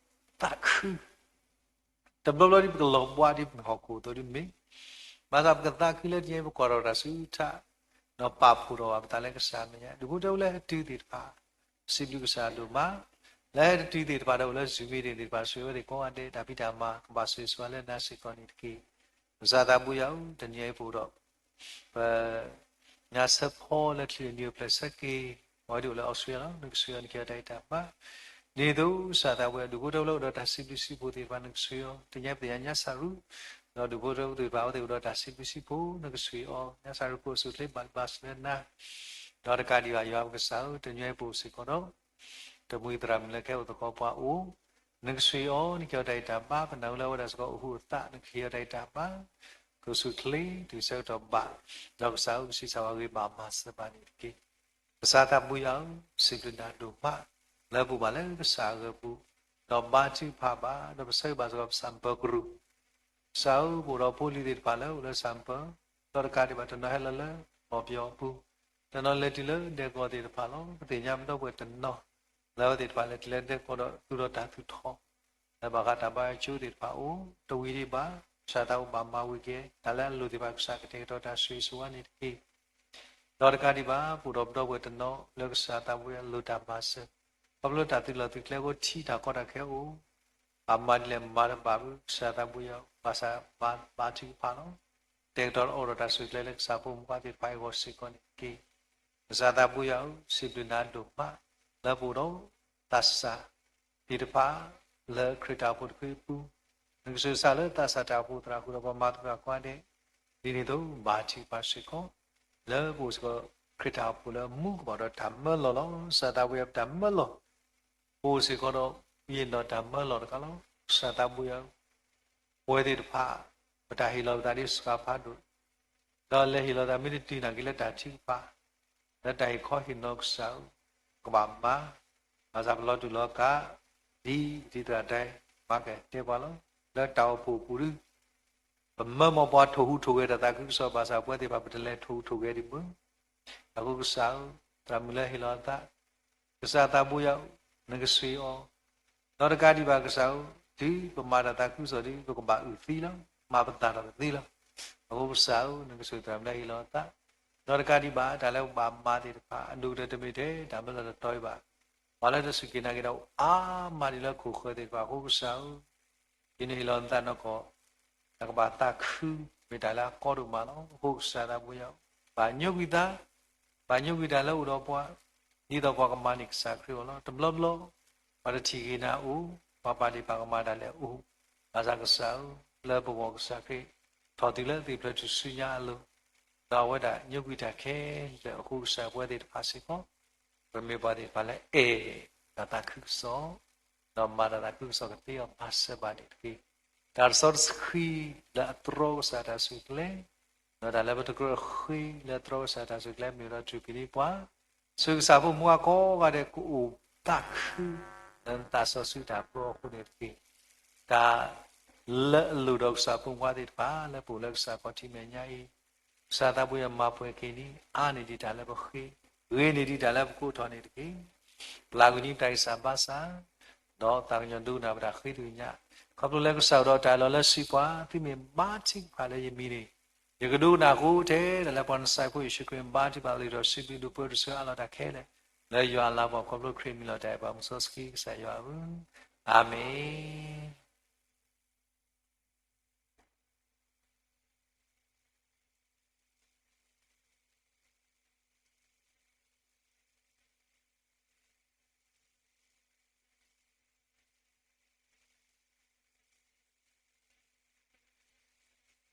သးခု တဘျီဘျီဒ်ပကလီၤဘှါဒ်ပဟီၣ်ခိၣ်အသိးဒ်မ့ၢ်, ဘၣ်ဆၣ်ပကသးခုလၢတနံၤအံၤပကွၢ်ထီၣ်တၢ်ဆူထး, ဒီးပာ်ဖှိၣ်ထီၣ်ဘၣ်ပသးလၢကစၢ်အမဲာ်ညါ, ဒူၣ်ဖိထၢဖိလၢဟဲတုၤသ့ၣ်တဖၣ်, ပစံးဘျုးကစၢ်ဒိၣ်မး, လၢဟဲတတုၤသ့ၣ်တဖၣ်ဒီးအိၣ်လၢ Zoom meeting သ့ၣ်တဖၣ် ဆိၣ်ဂ့ၤအဝဲသ့ၣ်ကိးဂၤဒဲး တၢ်ဖံးတၢ်မၤ ကဘၣ်ဆိၣ်ဂ့ၤဆိၣ်ဝါလၢနၤစ့ၢ်ကီးန့ၣ်တက့ၢ်. ကစၢ်သးဘိယွၤဧၢ, တနံၤအံၤပအိၣ်ဒီး ပ ညါဆၢဖီလၢချံၣ်နံၣ်အိၣ်ဖျဲၣ်ဆၢက့ၤ, အဝဲဒၣ်အိၣ်လၢ Australia လီၤ. နကဆိၣ်ဂ့ၤအီၤနကဟဲတၢ်အံၤတၢ်ဘါ, ဒ်န့ၣ်အသိး ကစၢ်သးဘိယွၤ ဒူၣ်ဖိထၢဖိလၢအိၣ်ဒီးတၢ်စံးဘျုးစံးဖှိၣ်သ့ၣ်တဖၣ် နကဆိၣ်ဂ့ၤအီၤ, တနံၤအံၤပသ့ၣ်ညါညါစၢ်ရူ, ဒီးဒူၣ်ဖိထၢဖိသ့ၣ်တဖၣ် အဝဲသ့ၣ်အိၣ်ဒီးတၢ်စံးဘျုးစံးဖှိၣ် နကဆိၣ်ဂ့ၤအီၤ, ညါစၢ်ရူကိးဆူၣ်ချ့ဘၣ်ဘၣ်စၢၤလၢနၤ, ဒီးတကးဒံးဘၣ်ယွၤပကစၢ်ဧၢ, တနံၤအံၤပအိၣ်စ့ၢ်ကီးဒီး တမှံၤသရၣ်မုၣ်လၢကဟဲအိၣ်သကိးပှၤအိၣ်, နကဆိၣ်ဂ့ၤအီၤ နကဟဲအီၤတၢ်အံၤတၢ်ဘါ, ပနၢ်ဟူလၢအဝဲဒၣ်စ့ၢ်ကီးအိၣ်ဃူအိၣ်သး နကဟဲအီၤတၢ်အံၤတၢ်ဘါ, ကိးဆူၣ်ချ့တုၤဆၢကတီၢ်ဘၣ်, ဒီးကစၢ်ဧၢ ကဆံးစၢ်ဝဲအဂ့ၤဘၣ်မၤစၢၤဘၣ်န့ၣ်တက့ၢ်. ကစၢ်သးဘိယွၤဧၢ, စံးဘျုးနၤဒိၣ်မး, လၢပအိၣ်ဘၣ်လၢကစၢ်အဂီၢ်ပူၤ, ဒီးဘါထုကဖၣ်ဘၣ်, ဒီးပဆၢဂ့ၤဘၣ်စ့ၢ်ကီးပဆၣ်ပၢၤကရူၢ် ကစၢ်ဧၢ, ပအိၣ်ဒီးဖိလံၤသ့ၣ်တဖၣ်လၢအိၣ်လၢဆၣ်ပၢၤ, ဒီးတကးဒံးဘၣ်တနီၤဟဲလီၤလၢ ကီၢ်ပယီၤအပူၤ, တနီၤလဲၤတုၤလၢဒဲကဝီၤသ့ၣ်တဖၣ်လီၤ. ပသ့ၣ်ညါပဒီပုၢ်ဝဲၢ်တနီၤ လၢအဝဲသ့ၣ်တဖၣ်လဲၤတုၤလၢဒဲကဝီၤဒီးသူၣ်ထီၣ်တၢ်သူၣ်ထီၣ် လၢဘၣ်ဃးတၢ်ဘါယွၤအကၠိသ့ၣ်တဖၣ်အိၣ်, တဝံၤဒံးဘၣ် ကစၢ်သးအိၣ်ဘၣ်မၤဝံၤက့ၤ တၢ်လၢအလိၣ်သ့ၣ်တဖၣ် ကစၢ်ကတဲာ်ကတီၤတၢ်ဆိၣ်ဂ့ၤဆိၣ်ဝါန့ၣ်တက့ၢ်. ဒီးတကးဒံးဘၣ် ပအိၣ်ဒီးပဒီပုၢ်ဝဲၢ်တနီၤလၢကစၢ်သးဘိယွၤအလိၣ်တၢ်မၤစၢၤ, ခီဖျိလၢတၢ်သုးလီၢ်သုးကျဲအဃိ ထံတၢ်ကီတၢ်ခဲအိၣ်, ဘၣ်မၤဒ်လဲၣ်မၤတဘၣ်ဘၣ် ကစၢ်သးဘိယွၤ ဘၣ်ဆၣ်ဘါထုကဖၣ်လီၤ. ကတဲာ်ကတီၤအိၣ်ဒီးတၢ်ဆိၣ်ဂ့ၤလၢကစၢ်ဖိမုၣ်ဖိသ့ၣ်တဖၣ်အဂီၢ်စ့ၢ်ကီးန့ၣ်တက့ၢ်. ကစၢ်သးဘိယွၤဧၢ, စံးဘျုးနၤဒိၣ်မး လၢပအိၣ်ဒီးသးစၢ်သ့ၣ်တဖၣ် လၢခရံာ်တၢ်အိၣ်ဖှိၣ်တဖုအပူၤ, နကဆိၣ်ဂ့ၤကစၢ်လၢသးစၢ်တၢ်အိၣ်ဖှိၣ်သရၣ်ဃုာ်ဒီးပှၤမၤသကိးတၢ်ကိးဂၤဒဲး, ဒ်န့ၣ်အသိး ဘါထုကဖၣ်စ့ၢ်ကီး လၢပအိၣ်စ့ၢ်ကီး ခရံာ်တၢ်အိၣ်ဖှိၣ်လၢမူကဘၣ်ဒီးတၢ်မၢလီၢ်လီၤ. ကစၢ်သးဘိယွၤပတၢ်မၢလီၢ် ပအိၣ်စ့ၢ်ကီးဒီး ယံာ်ဒီးတၢ်မၢလီၢ်တခါလီၤ. ကစၢ်သးဘိယွၤ ပဝဲသ့ၣ်တဖၣ် ပတၢ်ဟ့ၣ်လီၤပသးဒ်စှၤဖးဒိၣ်, ဒီးလဲၤဟ့ၣ်လီၤသးမ့ၢ်တတုၤနာ်က့ၤလၢတၢ်ထုကဖၣ်, လၢတၢ်ဟ့ၣ်ခီဟ့ၣ်နီၤကစၢ်ဧၢ, ကဘၣ်မၤ, ဘၣ်ဆၣ်ပလီၤတူာ်လီၤကာ်, ဒ်ပတံၤသရၣ်တဲ, မၤကတဲပှၤလီၤ. လၢတၢ်အိၣ်ဖှိၣ်အပူၤဒီး ပမၢမၤပှၤထိၣ်ဟူးထိၣ်ဂဲၤတၢ်သးခုကစီၣ်ဘၣ်ဆၣ် ပဝဲသ့ၣ်တဖၣ်ပတလဲၤထိၣ်ဟူးထိၣ်ဂဲၤဒံးဘၣ်. အဃိကစၢ်ဧၢ, သရၣ်မုၣ်လၢဟ့ၣ်လီၤအသး, ကစၢ်သးဘိယွၤ, နကဆိၣ်ဂ့ၤအီၤ, ဒီးတကးဒံးဘၣ်ကစၢ်ဧၢ, တုၤပမၤတၢ်သးခုကစီၣ်ဒီး ပကဘၣ်အုၣ်သံလီၤ, မၤပသးထီၣ်ပသံလီၤ. အဃိကစၢ်ဧၢ, နကဆိၣ်ဂ့ၤသရၣ်မုၣ်လၢဟ့ၣ်လီၤအသး, ဒီးတကးဒံးဘၣ် တၢ်လၢပဘၣ်မၤသ့ၣ်တဖၣ် အဒိၣ်ကတၢၢ်တမ့ၢ်ထဲတၢ်မၢလီၤတတီၤအံၤဘၣ်, ပှၤလၢတစူၢ်က့ၤနာ်က့ၤတၢ်အိၣ်အါမးဒံးလၢခိၣ်ဃၢၤသ့ၣ်တဖၣ်အဃိကစၢ်ဧၢ ဒ်နဟ့ၣ်လီၤနသးနီၢ်ကီၢ်, တၢ်ကဘၣ်သးခု မ့ၢ်တၢ်လၢအကီဒိၣ်မးလီၤ. အဃိကစၢ်သးဘိယွၤ, ဘၣ်ညိကွံာ်သး, ဘၣ်ညိကွံာ်တၢ်လၢအိၣ်ဒီးပှၤ, ဒ်သိးပှၤကမၤန့ၢ်ကစၢ်ခရံာ်အဂီၢ်လီၤ. တဘျီဘျီ, ပှၤတထံၣ်က့ၤနၤအိၣ်, ပှၤပာ်ဒ့ၣ်ပာ်ကမၣ်တၢ်လဲၣ်အိၣ်, ဘၣ်ဆၣ်ကစၢ်ဧၢ, လၢပဂီၢ်ကစၢ်ခရံာ်, ထီၣ်တုၤလၢသ့ၣ်ဖျၢၣ်ထူၣ်စုညါအလိၤ, ဒီးအဝဲဒၣ်ညိကွံာ်တၢ်ခဲလၢာ်အဃိကစၢ် ပဝဲသ့ၣ်တဖၣ်စ့ၢ်ကီး ပမ့ၢ်ပှၤသ့ၣ်တဖၣ်လၢအဲၣ်တၢ်သးခုကစီၣ်, ဒီးမၤတၢ်သးခုကစီၣ်ကသ့အီၤမၤစၢၤဘၣ်န့ၣ်တက့ၢ်. တၢ်တစီတဆှံလၢအတြီကစၢ်တၢ်ဆိၣ်ကျဲ, ဒီးတၢ်လၢပတကြၢးဃ့လၢအတြီကစၢ်တၢ်ဆိၣ်ကျဲ မ့ၢ်ဝဲဒီးထူၣ်က့ၤလံပှၤ, ဆိၣ်ဂ့ၤကစၢ်ဖိမုၣ်ဖိကိးဂၤဒဲး ကအိၣ်သးခု လၢနသးစီဆှံတၢ်ပၢအဃိန့ၣ်တက့ၢ်. တၢ်လၢအလိၣ်ဒီးကစၢ်ဖိမုၣ်ဖိသ့ၣ်တဖၣ် လၢပအိၣ်လၢကစၢ်ခီၣ်ထံးမဲာ်ညါအံၤ, ကစၢ်သးဘိယွၤမၤပှဲၤက့ၤန့ၢ် အါန့ၢ်ဒံးတၢ်လၢပဃ့, ဂ့ၤန့ၢ်ဒံးတၢ်လၢပကိးထီၣ်န့ၣ်တက့ၢ်. ပျၢ်ကွံာ်န့ၢ်ပတၢ်ဂံၢ်စၢ်ဘါစၢ်, ဒီးသးကညီၤဒိကနၣ်ပတၢ်ဃ့တကညး, ခီဖျိလၢကစၢ်အိၣ်ဒီးတၢ်အၢၣ်လီၤလၢစုပှၤ, သုမ့ၢ်ဘါထုကဖၣ်လၢယမံၤန့ၣ်, ယကဒိကနၣ်ဃိထဲတၢ်လၢပှၤနဆဲးဖိယ့ၣ်ၡူးခရံာ်ဘါထုကဖၣ်လံဒီးစံးဘျုးဒိၣ်ပၢဒိၣ်ဆၢအါလီၤတၢ်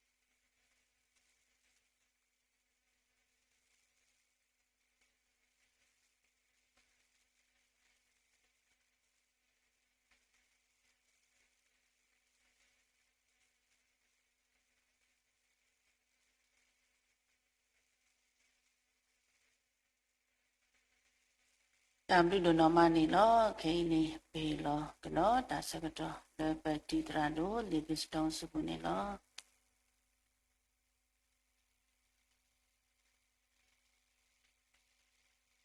ခဲလၢာ်, လၢယွၤအလၤကပီၤ ခီဖျိခရံာ်မံၤလီၤတၢ်အဲၣ်ပှၤမူစီဆှံကစၢ်ယွၤဧၢ, အၤမ့ၣ်. တၢ်ဘျုးဒိၣ်နီၢ်မးန့ၣ်လီၤ. ခဲအံၤန့ၣ် ပဟ့ၣ်လီၤကဒီးတၢ်ဆၢကတီၢ် လၢပတံၤသရၣ်ဒိၣ် လံာ်ဘံၣ်စတီဆူပူၤန့ၣ်လီၤ. နံ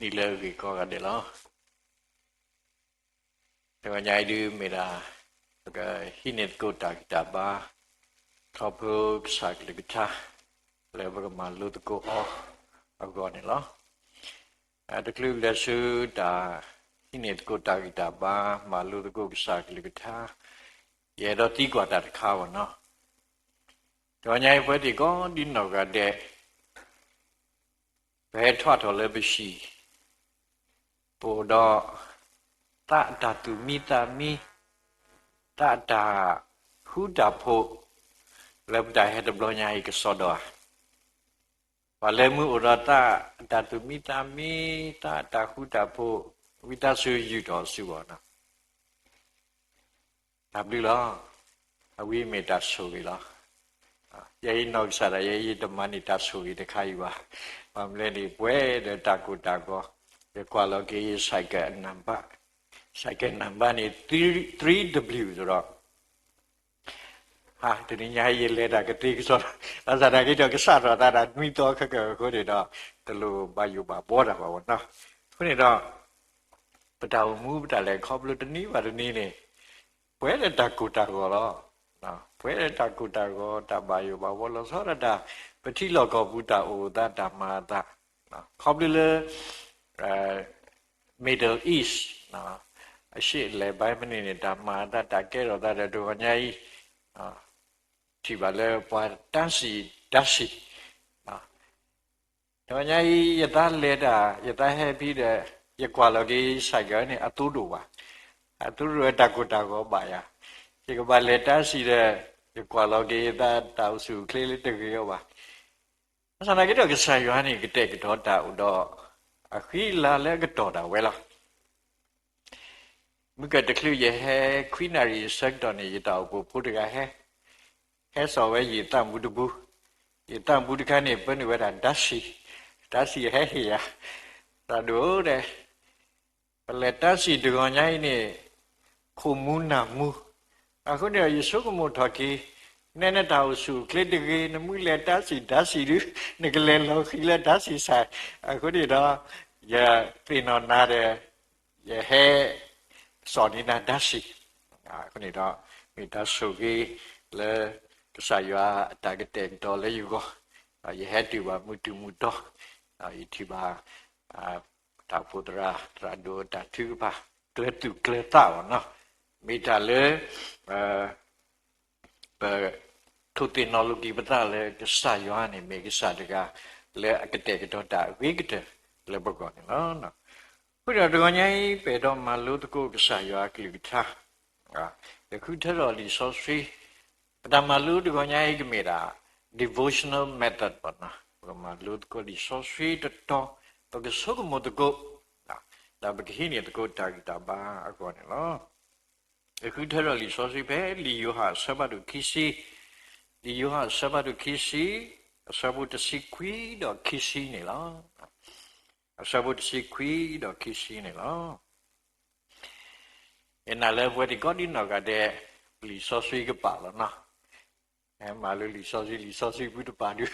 ၤလၢအဂ့ၤကိးဂၤဒဲးလီၤ. တဂီၤညါအံၤဒုးမ့ၢ်ဒၣ် ပကဟံးန့ၢ်သကိးတၢ်ဂံၢ်တၢ်ဘါ ခီဖျိကစၢ်ကလုၢ်ကထါ လၢပကမၤလိသကိးအီၤအဂီၢ်န့ၣ်လီၤ. တချုးပလဲၤဆူတၢ်ဟံးန့ၢ်သကိးတၢ်ဂံၢ်တၢ်ဘါ မၤလိသကိးကစၢ်ကလုၢ်ကထါ ယအဲၣ်ဒိးသံကွၢ်တၢ်တခါဘၣ်နီၤ. တဂီၤညါအံၤ ပဝဲသ့ၣ်ကိးဒ်နီၢ်ဂၤဒဲး ပဟဲထီၣ်ထီၣ်လၢပဟံၣ်, ပအိၣ်ဒီး သးအတၢ်သူၣ်မံသးမံ, သးအတၢ်ဃူတၢ်ဖိး လၢပတၢ်ဟဲတဘျီညါအံၤကစီဒီဧါ. ပှၤလၢမုၢ်အိၣ်ဒီးသးအတၢ်သူၣ်မံသးမံ, သးအတၢ်ဃူတၢ်ဖိး, ဝံသးစူၤယူာ်ထီၣ်အစုဘၣ်နီၤ. တၢ်ဘျုးလီၤ. အဝဲမ့ၢ်တၢ်ဆိၣ်ဂ့ၤလီၤ. ယဲအံၤနီၢ်ကစၢ်ဒၣ်ယဲ ယတမၤန့ၢ်တၢ်ဆိၣ်ဂ့ၤတခါအံၤဘၣ်. ဘၣ်မနုၤလဲၣ်န့ၣ် ပှဲၤဒီးတၢ်ကိၢ်တၢ်ဂီၤ, ယကွၢ်လီၤက့ၤယ cycle အနံပါတ်, ဆိုင်ကယ်နံပါတ်န့ၣ် three W ဆိုတော့ ဟါ, တနံၤညါအံၤ ယလဲၤတၢ်ကသ့ကစီဒီ, ဘၣ်ဆၣ်သနာ်က့ဒီး ကစးထီၣ်သးတၢ်နွံသီခဲကၢအဃိန့ၣ်ဒီး တလိၣ်ဘၣ်ယိၣ်ဘၣ်ဘှီတၢ်ဘၣ်ဝဲနီၤ. အဃိန့ၣ်ဒီး ပတၢ်အိၣ်မူပတၢ်လဲၤခီဖျိတနံၤဘၣ်တနံၤန့ၣ် ပှဲၤဒီးတၢ်ကိၢ်တၢ်ဂီၤလီၤ. ပှဲၤဒီးတၢ်ကိၢ်တၢ်ဂီၤ တၢ်ဘၣ်ယိၣ်ဘၣ်ဘှီလီၤဆီဒၣ်တၢ်, ပထံလီၢ်ကီၢ်ပူၤတၢ်အိၣ်သးတၢ်မၤအသး, ခီဖျိလၢ Middle East အရှေ့အလယ်ပိုင်းဖဲန့ၣ်န့ၣ် တၢ်မၤအသးတၢ်ကဲထီၣ်သးဒီးတဂီၤညါအံၤ ထံၣ်ဘၣ်လၢပှၤတၢ်စံၣ်တၢ်ဆံၣ်, တဂီၤညါအံၤ ယသးလဲၤတၢ် ယသးဟဲဖဲဒီး ယကွၢ်လီၤက့ၤ ဆိုင်ကယ်န့ၣ် အသိဒိၣ်ဘၣ်, အသိဒိၣ်ဝဲတၢ်ကိၢ်တၢ်ဂီၤဘၣ်ယၤ, ယကဘၣ်လဲၤတၢ်စံၣ်ဒီး ယကွၢ်လီၤက့ၤယသးတၢ်အိၣ်ဆူၣ်အိၣ်ချ့လၢတဂ့ၤအီၤဘၣ်. ဘၣ်ဆၣ်သနာ်က့ဒီး ကစၢ်ယွၤန့ၣ် ကတဲာ်ကတီၤတၢ်အိၣ်ဒီး အဃံအလၤလၢအကတီၢ်ဒၣ်ဝဲလီၤ. မုၢ်ကၢၢ်တချုးယဟဲခွံနၣ်ရံၣ်အဆၢကတီၢ်န့ၣ် ယတၢ်အိၣ်ဖှိၣ်ဖိတဂၤဟဲ, ဟဲစိာ်ဝဲယသးမူတဘူ, ယသးမူတခါန့ၣ် ပၢနုာ်ဝဲဒၣ်တၢ်စံၣ်, တၢ်စံၣ်ဟဲဟ့ၣ်ယၤ, သရၣ်ဒိၣ်ဧၢ, ပလဲၤတၢ်စံၣ်တဂီၤညါအံၤန့ၣ် ခိၣ်မူနၢ်မူ, အဃိန့ၣ်ဒီး ယဆိကမိၣ်ထီၣ်က့ၤ နဲနတၢ်အိၣ်ဆူၣ်အိၣ်ချ့တဂ့ၤ, နမ့ၢ်လဲၤတၢ်စံၣ်တၢ်ဆံၣ်ဒုး နကလဲၤလီၤဃံၤလၢတၢ်စံၣ်ဆိုင်, အဃိန့ၣ်ဒီး ယသ့ၣ်နီၣ်နၤဒီး ယဟဲ စိာ်န့ၢ်နၤတၢ်စံၣ်, အဃိန့ၣ်ဒီး မ့ၢ်တၢ်ဆိၣ်ဂ့ၤလၢ ကစၢ်ယွၤအတၢ်ကတဲာ်ကတီၤလၢယဂီၢ်, ယဟဲတုၤဘၣ်မုၢ်တုၤမုၢ်တီ, ယထံၣ်ဘၣ် တၢ်အိၣ်ဖှိၣ်သရၣ် သရၣ်ဒိၣ်အတၢ်ထုကဖၣ် ကျၢၤသူၣ်ကျၢၤသးဘၣ်နီၤ, မ့ၢ်တၢ်လၢ ပထိၣ်သ့ၣ်နီၣ်လိာ်က့ၤပသးလၢကစၢ်ယွၤန့ၣ် မ့ၢ်ကစၢ်တဂၤလၢအကတဲာ်ကတီၤတၢ်အဂ့ၤကတၢၢ်လၢပဂီၢ်န့ၣ်လီၤ. အဃိဒီးတဂီၤညါအံၤ ပအဲၣ်ဒိးမၤလိသကိးကစၢ်ယွၤအကလုၢ်ကထါ, ဒီးဃုထၢထီၣ်လံာ်စီဆှံ, ပတၢ်မၤလိတဂီၤညါအံၤကမ့ၢ်ဒၣ် devotional method ဘၣ်နီၤ, ပကမၤလိသကိးလံာ်စီဆှံတတီၤ, ပကဆိကမိၣ်သကိး, ဒီးပကဟံးန့ၢ်သကိးတၢ်ဂံၢ်တၢ်ဘါအဂီၢ်န့ၣ်လီၤ. ဃုထၢထီၣ်လံာ်စီဆှံဖဲ လံာ်ယိၤဟၣ်အဆၢဖးဒိၣ်ခံဆံ, လံာ်ယိၤဟၣ်အဆၢဖးဒိၣ်ခံဆံ, အဆၢဖိတဆံခွံဒီးခံဆံန့ၣ်လီၤ. အဆၢဖိတဆံခွံဒီးခံဆံန့ၣ်လီၤ. ယနာ်လၢပဝဲသ့ၣ်ကိးဒံနီၢ်ဂၤဒဲး လံာ်စီဆှံကပာ်လီၤနီၤ. မၤလိလံာ်စီဆှံ လံာ်စီဆှံဖုတပာ်ဒုး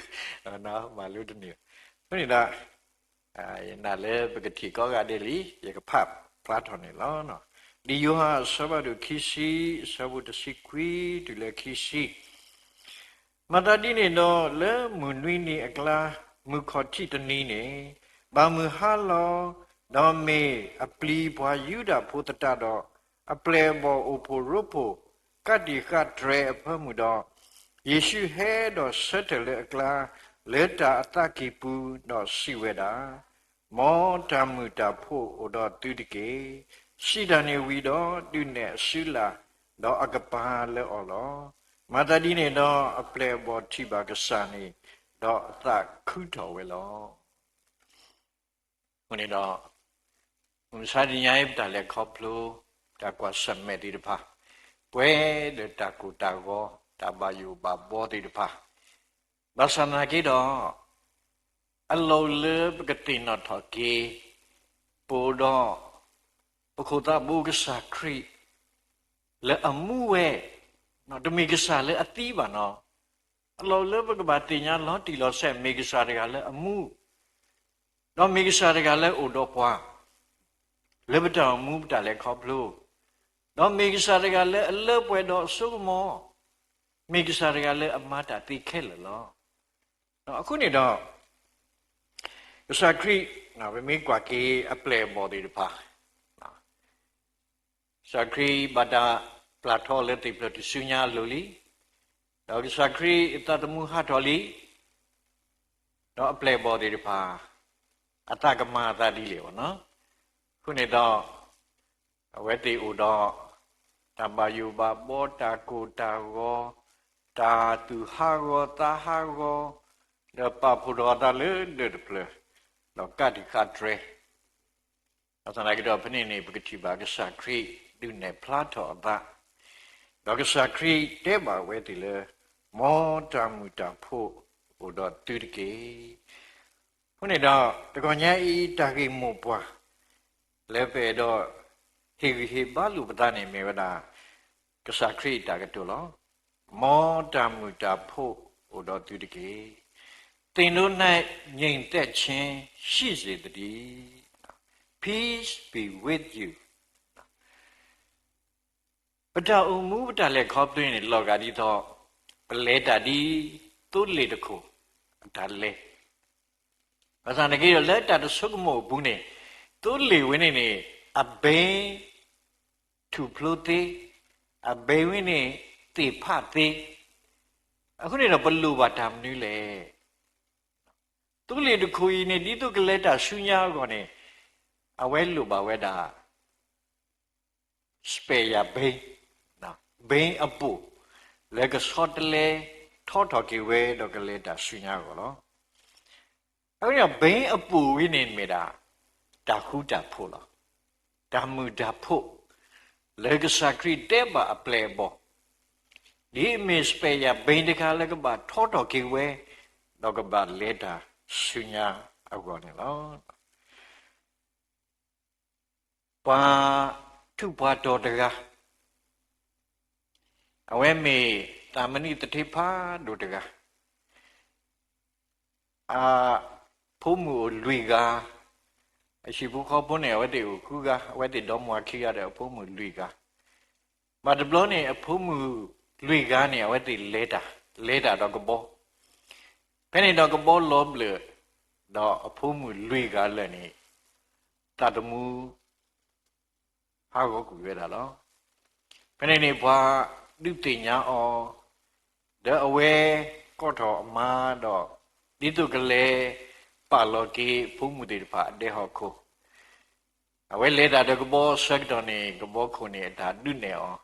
မၤလိတန့ၢ်. အဃိန့ၣ်ဒီး ယနာ်လၢပကထံၣ်ကိးဂၤဒဲးလံ, ယကဖးဖျါထီၣ်န့ၣ်လီၤ. လံာ်ယိၤဟၣ်အဆၢဖးဒိၣ်ခံဆံ, အဆၢဖိတဆံခွံတုၤလၢခံဆံ, မၤသးဒ်န့ၣ်ဒီး လၢမုၢ်နွံနံၤအကျါ မုၢ်ခီၣ်ထံးတနံၤန့ၣ်, ဘၣ်မုၢ်ဟါလီၤ, ဒီးမ့ၢ်အပျံၤပှၤယူဒၤဖိသတးဒီး အပျဲၢ်အဘီၣ်အိၣ်ဖှိၣ်ရိဖှိၣ် ကးတံာ်ဃာ်တြဲၤအဖၢမုၢ်ဒီး, ယ့ၣ်ၡူးဟဲဒီးဆၢထၢၣ်လၢအကျါ လၢတၢ်အသးကံၢ်ပူၤဒီးစံးဝဲဒၣ်, မ်တၢ်မုာ်တၢ်ဖိးအိၣ်ဒီးသုတက့ၢ်. စံးတၢ်န့ၣ်ဝံၤဒီး ဒုးနဲၣ်အစုလာ်, ဒီးအကပၤလၢအီၤလီၤ. မၤသးဒ်န့ၣ်ဒီး အပျဲၢ်အဘီၣ်ထံၣ်ဘၣ်ကစၢ်န့ၣ်, ဒီးအသးခုထီၣ်ဝဲလီၤ. အဃိန့ၣ်ဒီး မုၢ်မဆါတနံၤအံၤ ပတၢ်လဲၤခီဖျိ တၢ်ကွၢ်ဆၢၣ်မဲာ်သ့ၣ်တဖၣ် ပှဲၤဒီးတၢ်ကိၢ်တၢ်ဂီၤ တၢ်ဘၣ်ယိၣ်ဘၣ်ဘှီသ့ၣ်တဖၣ်, ဘၣ်ဆၣ်သနာ်က့ဒီး အလီၢ်လၢပကသ့ၣ်နီၣ်ထီၣ်က့ၤ ပအိၣ်ဒီး ပခိၣ်သးဘိကစၢ်ခရံာ် လၢအမူဝဲ, တမ့ၢ်ကစၢ်လၢအသံဘၣ်နီၤ. အလီၢ်လၢပကဘၣ်သ့ၣ်ညါလီၤတံၢ်လီၤဆဲး မ့ၢ်ကစၢ်တဂၤလၢအမူ, ဒီးမ့ၢ်ကစၢ်တဂၤလၢအအိၣ်ဒီးပှၤ လၢပတၢ်အိၣ်မူပတၢ်လဲၤခီဖျိ, ဒီးမ့ၢ်ကစၢ်တဂၤလၢအလၢပှဲၤဒီးအစိကမီၤ, မ့ၢ်ကစၢ်တဂၤလၢအမၤတၢ်သ့ခဲလၢာ်လီၤ. အဃိန့ၣ်ဒီး ကစၢ်ခရံာ် ပမ့ၢ်ကွၢ်က့ၤအပျဲၢ်အဘီၣ်သ့ၣ်တဖၣ် ကစၢ်ခရံာ်ဘၣ်တၢ်ပျၢ်ထီၣ်လၢသ့ၣ်ဖျၢၣ်ထူၣ်စုညါအလိၤလံ, ဒီးကစၢ်ခရံာ်အသးသမူဟးထီၣ်လံ, ဒီးအပျဲၢ်အဘီၣ်သ့ၣ်တဖၣ် အသးကမၤအသးဒ်လဲၣ်ဘၣ်နီၤ. အဃိန့ၣ်ဒီး အဝဲသ့ၣ်အိၣ်ဒီး တၢ်ဘၣ်ယိၣ်ဘၣ်ဘှီ တၢ်ကိၢ်တၢ်ဂီၤ, တၢ်သူၣ်ဟးဂီၤသးဟးဂီၤ, ဒီးပာ်ဖှိၣ်ထီၣ်အသးလၢဒၢးတဖျၢၣ်, ဒီးကးတံာ်ဃာ်တြဲၤ ဘၣ်ဆၣ်သနာ်က့ဒီး ဖဲန့ၣ်န့ၣ် ပကထံၣ်ဘၣ်ကစၢ်ခရံာ်ဒုးနဲၣ်ဖျါထီၣ်အသး, ဒီးကစၢ်ခရံာ်တဲဘၣ်ဝဲသ့ၣ်လၢ မ်တၢ်မုာ်တၢ်ဖိးအိၣ်ဒီးသုတက့ၢ်. အဃိန့ၣ်ဒီး တဂီၤညါအံၤတၢ်ဂ့ၢ်မိၢ်ပှၢ် လၢပအဲၣ်ဒိး ဟ့ၣ်ဂံၢ်ဟ့ၣ်ဘါလိာ်ပသးန့ၣ်မ့ၢ်ဝဲဒၣ် ကစၢ်ခရံာ်အတၢ်ကတိၤလီၤ. မ်တၢ်မုာ်တၢ်ဖိးအိၣ်ဒီးသုတက့ၢ်. သင်တို့၌ ငြိမ်သက်ခြင်း ရှိစေသတည်း. Peace be with you. ပတၢ်အိၣ်မူပတၢ်လဲၤခီဖျိန့ၣ် လီၤဂာ်ဒ်သိး ပလဲၤတၢ်ဒ်သိလ့ၣ်တခိၣ်အတၢ်လဲၤ ဘၣ်ဆၣ်သနာ်က့ဒီး လၢတၢ်တဆိကမိၣ်အပူၤန့ၣ် သိလ့ၣ်ဝဲန့ၣ်န့ၣ် အဘီထူၣ်ဖျိသ့, အဘီဝဲန့ၣ်သ့ၣ်ဖးသ့, အဃိန့ၣ်ဒီးပလိၣ်ဘၣ်တၢ်မနုၤလဲၣ်. သိလ့ၣ်တခိၣ်အံၤန့ၣ် ဒ်သိးကလဲၤတၢ်ဆူညါအဂီၢ်န့ၣ် အဝဲလိၣ်ဘၣ်ဝဲဒၣ် spare ဘီ, ဘီအပိၣ် လၢကဆီတလဲထီထီၣ်က့ၤဝဲဒီးကလဲၤတၢ်ဆူညါအဂီၢ်လီၤ. အဃိန့ၣ် ဘီအပိၣ်ဝဲန့ၣ်မ့ၢ်ဒၣ် တၢ်ဃူတၢ်ဖိးလီၤ. တၢ်မုာ်တၢ်ဖိး လၢကစၢ်ခရံာ်တဲဘၣ်အပျဲၢ်အဘီၣ်, ဒ်အမ့ၢ် spare ဘီတခါလၢကဘၣ်ထီထီၣ်က့ၤဝဲ ဒီးကဘၣ်လဲၤတၢ်ဆူညါအဂီၢ်န့ၣ်လီၤ. ပှၤထူးပှၤတီၤတဂၤ, အဝဲမ့ၢ်သးမံသထ့ဖးဒိၣ်တဂၤ, အဖိမုၣ်အိၣ်လွံၢ်ဂၤ, အဟံၣ်ဖိဃီဖိန့ၣ် အဝဲသ့ၣ်အိၣ်ဃုဂၤ, အဝဲသ့ၣ်ဒီမါခံဂၤဒီးအဖိမုၣ်လွံၢ်ဂၤ, ဘၣ်တဘျီန့ၣ် အဖိမုၣ်လွံၢ်ဂၤန့ၣ် အဝဲသ့ၣ်လဲၤတၢ်, လဲၤတၢ်ဒီးကဘီ, ဖဲန့ၣ်ဒီးကဘီလီၤဘျၢၣ်, ဒီးအဖိမုၣ်လွံၢ်ဂၤလၢာ်န့ၣ် သးသမူ ဟးဂီၤကွံာ်ဝဲဒၣ်လီၤ. ဖဲန့ၣ်န့ၣ် ပှၤဒုးသ့ၣ်ညါအီၤ, ဒီးအဝဲကိးထီၣ်အမါဒီး ဒ်သိးကလဲၤပာ်လီၤက့ၤဖိမုၣ်သ့ၣ်တဖၣ်အဒဲဟီၣ်ခိၣ်, အဝဲလဲၤတၢ်ဒီးကဘီအဆၢကတီၢ်န့ၣ် ကဘီခိၣ်န့ၣ် အတၢ်ဒုးနဲၣ်အီၤ,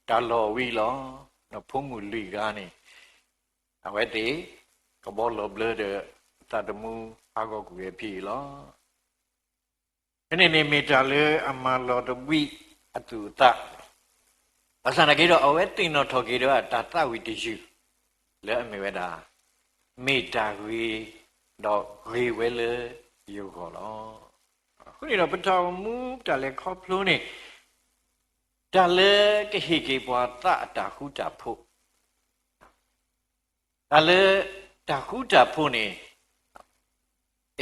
တၢ်လီၢ်ဝံၤလီၤ. ဒီးဖိမုၣ်လွံၢ်ဂၤန့ၣ် အဝဲသ့ၣ် ကဘီလီၤဘျၢဒီး သးသမူဟးဂီၤကွံာ်ဝဲဖဲအံၤလီၤ. ဖဲန့ၣ်န့ၣ်မ့ၢ်တၢ်လၢအမၤလီၤတဘှံးအသူၣ်အသး, ဘၣ်ဆၣ်သနာ်က့ဒီး အဝဲသ့ၣ်နီၣ်ထီၣ်က့ၤဒီးတၢ်သးဝံၣ်တယုၢ် လၢအမ့ၢ်ဝဲဒၣ် မ့ၢ်တၢ်ဂ့ၤ, ဒီးဂ့ၤဝဲလၢယဂီၢ်လီၤ. အဃိန့ၣ်ဒီး ပတၢ်အိၣ်မူတၢ်လဲၤခီဖျိန့ၣ် တၢ်လၢကဟ့ၣ်က့ၤပှၤသးအတၢ်ဃူတၢ်ဖိး, တၢ်လၢတၢ်ဃူတၢ်ဖိးန့ၣ်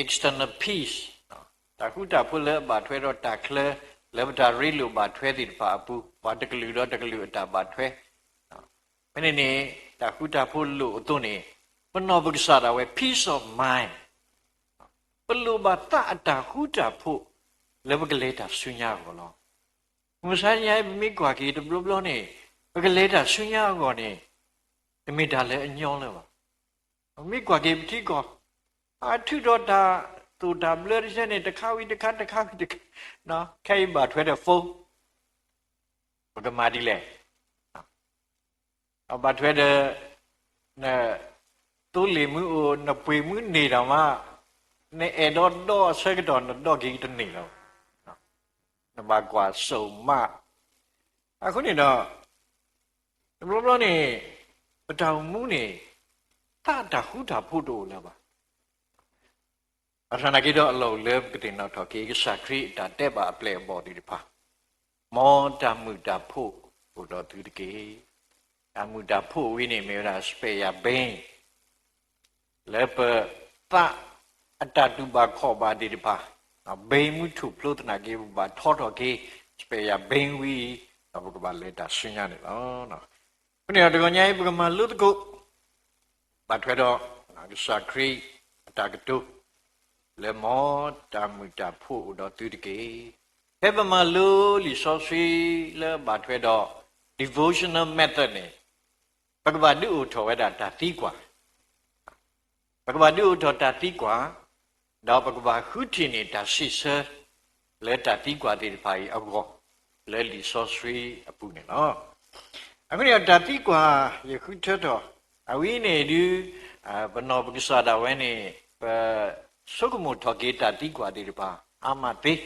external peace, တၢ်ဃူတၢ်ဖိးလၢအဘၣ်ထွဲဒီးတၢ်ချၢ လၢပတၢ်ရ့လိာ်ဘၣ်ထွဲသ့ၣ်တဖၣ်အပူၤ, ပှၤတကလုာ်ဒီးတကလုာ်အတၢ်ဘၣ်ထွဲ, ဖဲန့ၣ်န့ၣ် တၢ်ဃူတၢ်ဖိးလိၣ်အသိးန့ၣ် ပနီၢ်ပကစၢ်ဒၣ်ဝဲ peace of mind, ပလိၣ်ဘၣ်သးအတၢ်ဃူတၢ်ဖိး လၢပကလဲၤတၢ်ဆူညါအဂီၢ်လီၤ. မုၢ်မဆါတနံၤအံၤ ပမ့ၢ်ကွၢ်က့ၤတဘျီဘျီန့ၣ် ပကလဲၤတၢ်ဆူညါအဂီၢ်န့ၣ် တမ့ၢ်တၢ်လၢအညီလၢၤဘၣ်. ပမ့ၢ်ကွၢ်က့ၤပထံကီၢ်, အထုးထီၣ်တၢ်သိၣ်တၢ်ဘျၢတဆၢန့ၣ် တခါဝံၤတခါ တခါဝံၤတခါ, ခဲအံၤဘၣ်ထွဲဒီး phone, ပကမၤဒ်လဲၣ် အဘၣ်ထွဲဒီး နသိလ့ၣ်မုၢ်အိၣ် နပှ့ၤမုၢ်န့ၢ်ဒီးမး, နအဲၣ်ဒိးဒီးအဆၢကတီၢ် နဒီးက့ၤတန့ၢ်လီၤ. နဘၣ်ကွၢ်စိာ်မး. အဃိန့ၣ်ဒီး တဘျီဘျီန့ၣ် ပတၢ်အိၣ်မူန့ၣ် သးတၢ်ဃူတၢ်ဖိးတအိၣ်လၢၤဘၣ်. ဘၣ်ဆၣ်သနာ်က့ဒီး အလီၢ်အိၣ်လၢပကသ့ၣ်နီၣ်ထီၣ်က့ၤ ကစၢ်ခရံာ်အတၢ်တဲဘၣ်အပျဲၢ်အဘီၣ်သ့ၣ်တဖၣ်, မ်တၢ်မုာ်တၢ်ဖိးအိၣ်ဒီးသုတက့ၢ်. တၢ်မုာ်တၢ်ဖိးဝဲန့ၣ် မ့ၢ်ဝဲဒၣ် spare ဘီ လၢပသးအတၢ်တူၢ်ဘၣ်ခီၣ်ဘၣ်သ့ၣ်တဖၣ်, ဘီမ့ၢ်ထူၣ်ဖျိသနာ်က့ ပဘၣ်ထီထီၣ်က့ၤ spare ဘီဝံၤ ဒီးပကဘၣ်လဲၤတၢ်ဆူညါန့ၣ်လီၤ. အဃိန့ၣ်ဒီး တဂီၤညါအံၤ ပကမၤလိသကိး ဘၣ်ထွဲဒီး ကစၢ်ခရံာ်အတၢ်ကတိၤ လၢမ်တၢ်မုာ်တၢ်ဖိးအိၣ်ဒီးသုတက့ၢ်. ဖဲပမၤလိလံာ်စီဆှံလၢဘၣ်ထွဲဒီး devotional method န့ၣ် ပကဘၣ်ဒုးအိၣ်ထီၣ်ဝဲဒၣ်တၢ်သံကွၢ် ပကဘၣ်ဒုးအိၣ်ထီၣ်တၢ်သံကွၢ်, ဒီးပကဘၣ်ဃုထံၣ်န့ၢ်တၢ်စံးဆၢ လၢတၢ်သံကွၢ်သ့ၣ်တဖၣ်အံၤအဂီၢ် လၢလံာ်စီဆှံအပူၤန့ၣ်လီၤ. အဃိန့ၣ်ဒီး တၢ်သံကွၢ်ယဃုထၢထီၣ် အဝဲန့ၣ်ဒုး ပနီၢ်ပကစၢ်ဒၣ်ဝဲန့ၣ် ပဆိကမိၣ်ထီၣ်က့ၤတၢ်သံကွၢ်သ့ၣ်တဖၣ် အါမးသ့,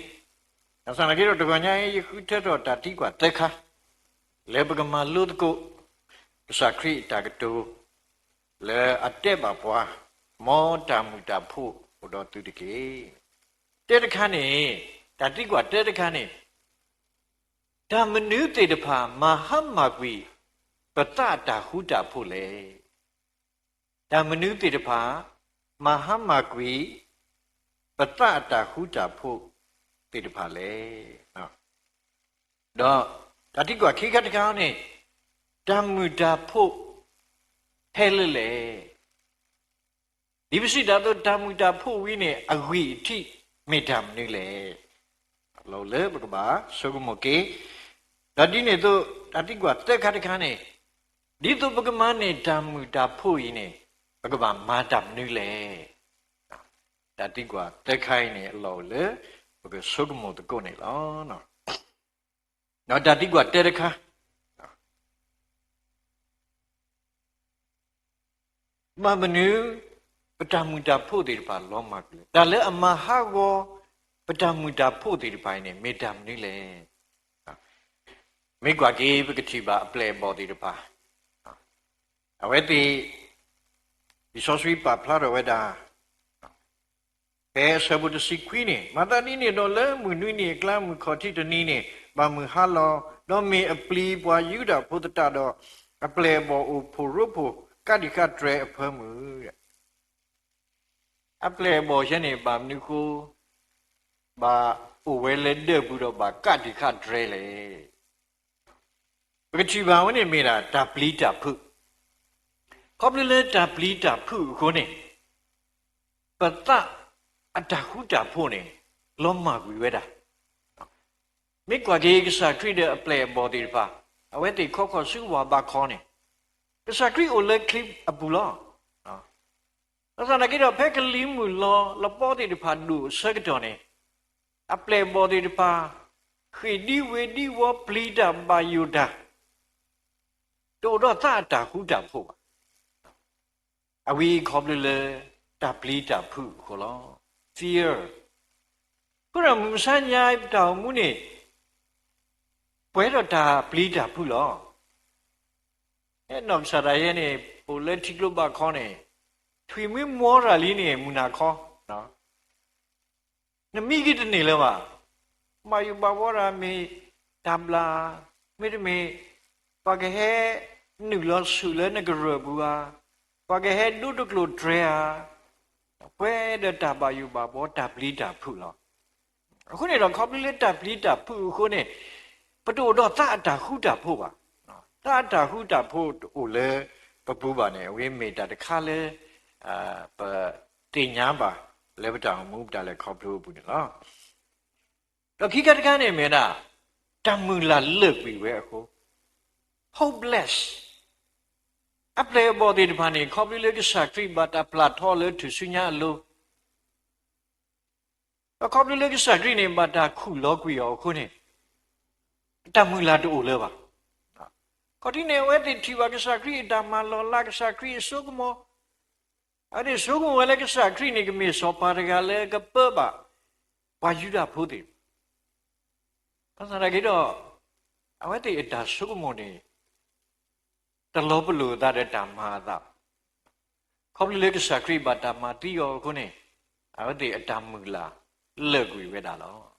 ဘၣ်ဆၣ်သနာ်က့ဒီး တဂီၤညါအံၤ ယဃုထၢထီၣ်တၢ်သံကွၢ်သၢခါ လၢပကမၤလိသကိး ကစၢ်ခရံာ်အတၢ်ကတိၤ လၢအတဲဘၣ်ပှၤ, မ်တၢ်မုာ်တၢ်ဖိးအိၣ်ဒီးသုတက့ၢ်. တၢတခါန့ၣ်, တၢ်သံကွၢ်တၢတခါန့ၣ်, တၢ်မနုၤသ့ၣ်တဖၣ်မၤဟါမၢ်ကွံာ် ပသးအတၢ်ဃူတၢ်ဖိးလဲၣ်. တၢ်မနုၤသ့ၣ်တဖၣ် မၤဟါမၢ်ကွံာ် ပသးအတၢ်ဃူတၢ်ဖိးသ့ၣ်တဖၣ်လဲၣ်. ဒီးတၢ်သံကွၢ်ခံခါတခါန့ၣ်, တၢ်မုာ်တၢ်ဖိး ဖဲလဲၣ်လဲၣ်. ဒ်ပစံးတၢ်အသိး တၢ်မုာ်တၢ်ဖိးဝံၤန့ၣ် အဂံၢ်အထံးမ့ၢ်တၢ်မနုၤလဲၣ်. လီၤလၢပကဘၣ်ဆိကမိၣ်က့ၤ, ဒီးဒ်န့ၣ်အသိး တၢ်သံကွၢ်သၢခါတခါန့ၣ်, ဒ်သိးပကမၤန့ၢ်တၢ်မုာ်တၢ်ဖိးအံၤန့ၣ် ပကဘၣ်မၤတၢ်မနုၤလဲၣ်. တၢ်သံကွၢ်သၢခါအံၤန့ၣ် အလီၢ်အိၣ်လၢ ပကဆိကမိၣ်သကိးန့ၣ်လီၤ. ဒီးတၢ်သံကွၢ်တၢတခါ ဘၣ်မနုၤ ပတၢ်မုာ်တၢ်ဖိးသ့ၣ်တဖၣ်လီၤမၢ်ကွံာ်လဲၣ်. တၢ်လၢအမၤဟးဂီၤ ပတၢ်မုာ်တၢ်ဖိးသ့ၣ်တဖၣ်အံၤန့ၣ် မ့ၢ်တၢ်မနုၤလဲၣ်. မ့ၢ်ကွၢ်က့ၤ ပကထံၣ်ဘၣ်အပျဲၢ်အဘီၣ်သ့ၣ်တဖၣ်, အဝဲသ့ၣ် လံာ်စီဆှံပာ်ဖျါထီၣ်ဝဲဒၣ် ဖဲအဆၢဖိတဆံခွံန့ၣ်, မၤသးဒ်န့ၣ်ဒီး လၢမုၢ်နွံနံၤအကျါ မုၢ်ခီၣ်ထံးတနံၤန့ၣ် ဘၣ်မုၢ်ဟါလီၤ, ဒီးမ့ၢ်အပျံၤပှၤယူဒၤဖိသတးဒီး, အပျဲၢ်အဘီၣ်အိၣ်ဖှိၣ်ရိဖှိၣ် ကးတံာ်ဃာ်တြဲၤအဖၢမုၢ်. အပျဲၢ်အဘီၣ်ယဲန့ၣ် ဘၣ်မနုၤဃိ ဘၣ်အိၣ်ဝဲလၢဒၢးပူၤဒီး ဘၣ်ကးတံာ်ဃာ်တြဲၤလဲၣ်. ပကထံၣ်ဘၣ်ဝဲန့ၣ်မ့ၢ်ဒၣ်တၢ်ပျံၤတၢ်ဖုး, ခီဖျိလၢတၢ်ပျံၤတၢ်ဖုးအဃိန့ၣ် ပသးအတၢ်ဃူတၢ်ဖိးန့ၣ် လီၤမၢ်ကွံာ်ဝဲဒၣ်. မ့ၢ်ကွၢ်က့ၤကစၢ်ခရံာ်ဒီးအပျဲၢ်အဘီၣ်သ့ၣ်တဖၣ်, အဝဲသ့ၣ်ခီခီဆူဝၤဘးခီန့ၣ်, ကစၢ်ခရံာ်အိၣ်လၢချံအပူၤလီၤ. ဘၣ်ဆၣ်သနာ်က့ဒီး ဖဲကလံၤမုၢ်လီၤလပီသ့ၣ်တဖၣ်ဒိၣ်အဆၢကတီၢ်န့ၣ်, အပျဲၢ်အဘီၣ်သ့ၣ်တဖၣ် ဃ့ၢ်ဒံဝ့ၤဒံဝီပျံၤတၢ်ဘၣ်ယိၣ်တၢ်, တအိၣ်ဒီးသးအတၢ်ဃူတၢ်ဖိးဘၣ်. အဝဲခီဖျိလၢတၢ်ပျံၤတၢ်ဖုးအဃိလီၤ. Fear. အဃိဒီးမုၢ်မဆါညါအံၤ ပတၢ်အိၣ်မူန့ၣ် ပှဲၤဒီးတၢ်ပျံၤတၢ်ဖုးလီၤ. နီၢ်ကစၢ်ဒၣ်ယဲန့ၣ် အိၣ်လၢထံကျိဘးခီန့ၣ်, ထွံၣ်မ့ၢ်မီတၢ်လံန့ၣ် မုၢ်နၤခီ နမံက့ၤတန့ၢ်လၢၤဘၣ်. ဘၣ်ယိၣ်ဘၣ်ဘီတၢ်မ့ၢ်တၢ်ဘျၣ်, မ့တမ့ၢ် ပှၤကဟဲနုာ်လီၤဆူၣ်လၢနကရၢၢ်ပူၤဧါ, ပှၤကဟဲဒိတကျိၤတြဲၤဧါ, ပှဲၤဒီးတၢ်ဘၣ်ယိၣ်ဘၣ်ဘီတၢ်ပျံၤတၢ်ဖုးလီၤ. အဃိန့ၣ်ဒီး ခီဖျိလၢတၢ်ပျံၤတၢ်ဖုးအဃိန့ၣ်, ပတအိၣ်ဒီးသးအတၢ်ဃူတၢ်ဖိးဘၣ်. သးအတၢ်ဃူတၢ်ဖိးတအိၣ်လၢပပူၤဘၣ်န့ၣ် အဝဲမ့ၢ်တၢ်တခါလၢ ပသ့ၣ်ညါဘၣ်လၢပတၢ်အိၣ်မူပတၢ်လဲၤခီဖျိအပူၤန့ၣ်လီၤ. ဒီးခံခါတခါန့ၣ်မ့ၢ်ဒၣ် တၢ်မုၢ်လၢ်လၢာ်ကွံာ်ဝဲအဃိ, hopeless. အပျဲၢ်အဘီၣ်သ့ၣ်တဖၣ်န့ၣ် ခီဖျိလၢကစၢ်ခရံာ်ဘၣ်တၢ်ပျၢ်ထီလၢထူၣ်စုညါအလိၤ, ဒီးခီဖျိလၢကစၢ်ခရံာ်န့ၣ် ဘၣ်တၢ်ခူၣ်လီၤကွံာ်အီၤအဃိန့ၣ်, တၢ်မုၢ်လၢ်တအိၣ်လၢၤဘၣ်. ခီၣ်ထံးန့ၣ် အဝဲသ့ၣ်ထံၣ်ဘၣ်ကစၢ်ခရံာ်အတၢ်မၤလီၤလး ကစၢ်ခရံာ်အစိကမီၤ, အဝဲသ့ၣ်ဆိကမိၣ်ဝဲလၢကစၢ်ခရံာ်န့ၣ် ကမ့ၢ်စီၤပၤတဂၤလၢကပၢဘၣ်ပှၤယူဒၤဖိသ့ၣ်တဖၣ်. ဘၣ်ဆၣ်သနာ်က့ဒီး အဝဲသ့ၣ်အတၢ်ဆိကမိၣ်န့ၣ် တလီၤပလိာ်အသးဒီးတၢ်မၤအသးဘၣ်. ခီဖျိလၢကစၢ်ခရံာ်ဘၣ်တၢ်မၤသံအီၤအဃိန့ၣ်, အဝဲသ့ၣ်အတၢ်မုၢ်လၢ်လၢာ်ကွံာ်ဝဲဒၣ်လီၤ.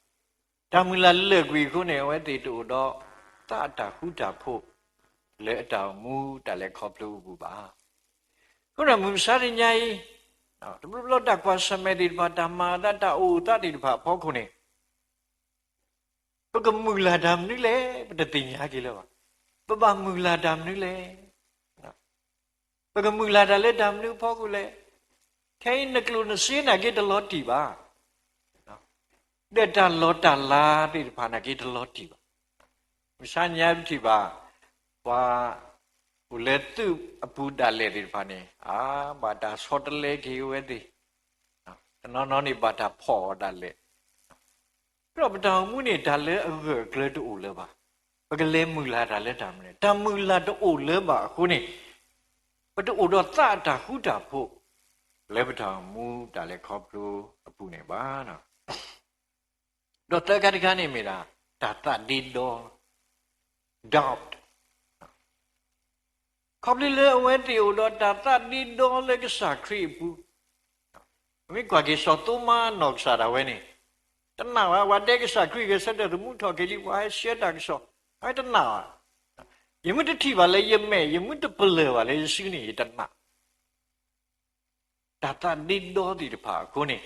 တၢ်မုၢ်လၢ်လၢာ်ကွံာ်အဃိန့ၣ် အဝဲသ့ၣ်တအိၣ်ဒီးသးအတၢ်ဃူတၢ်ဖိး လၢအတၢ်အိၣ်မူတၢ်လဲၤခီဖျိအပူၤဘၣ်. အဃိဒီးမုၢ်မဆါတနံၤအံၤ, တဘျီဘျီတၢ်ကွၢ်ဆၢၣ်မဲာ်သ့ၣ်တဖၣ် တၢ်မၤအသး တၢ်အိၣ်အသးသ့ၣ်တဖၣ်အဖီခိၣ်န့ၣ် ပကမုၢ်လၢ်တၢ်မနုၤလဲၣ် ပတသ့ၣ်ညါက့ၤလၢၤဘၣ်. ပဘၣ်မုၢ်လၢ်တၢ်မနုၤလဲၣ်. ပကမုၢ်လၢ်တၢ်လၢတၢ်မနုၤအဖီခိၣ်လဲၣ်. ခဲအံၤနကျိၣ်နစ့နာ်က့တလီၤတံၢ်ဘၣ်, ဒီးတၢ်လီၢ်တၢ်လၤသ့ၣ်တဖၣ်နာ်က့တလီၤတံၢ်ဘၣ်. မုၢ်မဆါညါပထံၣ်ဘၣ် ပှၤအိၣ်လၢသုးအပူၤဒၣ်လဲာ်သ့ၣ်တဖၣ်န့ၣ် အါ ဘၣ်တၢ်ဆီတလဲက့ၤအဝဲသ့ၣ်, တနီၤနီၤန့ၣ်ဘၣ်တၢ်ဖီၣ်အီၤဒၣ်လဲာ် ဒီးပတၢ်အိၣ်မူန့ၣ် တၢ်လၢအဂၢၢ်အကျၢၤတအိၣ်လၢၤဘၣ်. ပကလဲၤမုၢ်လၢ်တၢ်လၢတၢ်မနုၤလဲၣ်. တၢ်မုၢ်လၢ်တအိၣ်လၢၤဘၣ်အဃိန့ၣ်, ပတအိၣ်ဒီးသးအတၢ်ဃူတၢ်ဖိး လၢပတၢ်အိၣ်မူတၢ်လဲၤခီဖျိအပူၤန့ၣ်ဘၣ်. ဒီးသၢခါတခါန့ၣ်မ့ၢ်ဒၣ် တၢ်သးဒ့ဒီ, doubt. ခီဖျိလၢအဝဲသ့ၣ်အိၣ်ဒီးတၢ်သးဒ့ဒီလၢကစၢ်ခရံာ်အပူၤ, မ့ၢ်ကွၢ်က့ၤစီၤသိမါနီၢ်ကစၢ်ဒၣ်ဝဲန့ၣ်, တနာ်ဘၣ် ပှၤတဲကစၢ်ခရံာ်ဂဲၤဆၢထၢၣ်သမူထီၣ်က့ၤလံ ပှၤဟဲဆှၢတၢ်ကစီၣ် ယတနာ်ဘၣ်. ယမ့ၢ်တထံၣ်ဘၣ်လၢယမဲာ်, ယမ့ၢ်တပလၢၢ်ဘၣ်လၢယစုန့ၣ် ယတနာ်. တၢ်သးဒ့ဒီသ့ၣ်တဖၣ်အဃိန့ၣ်,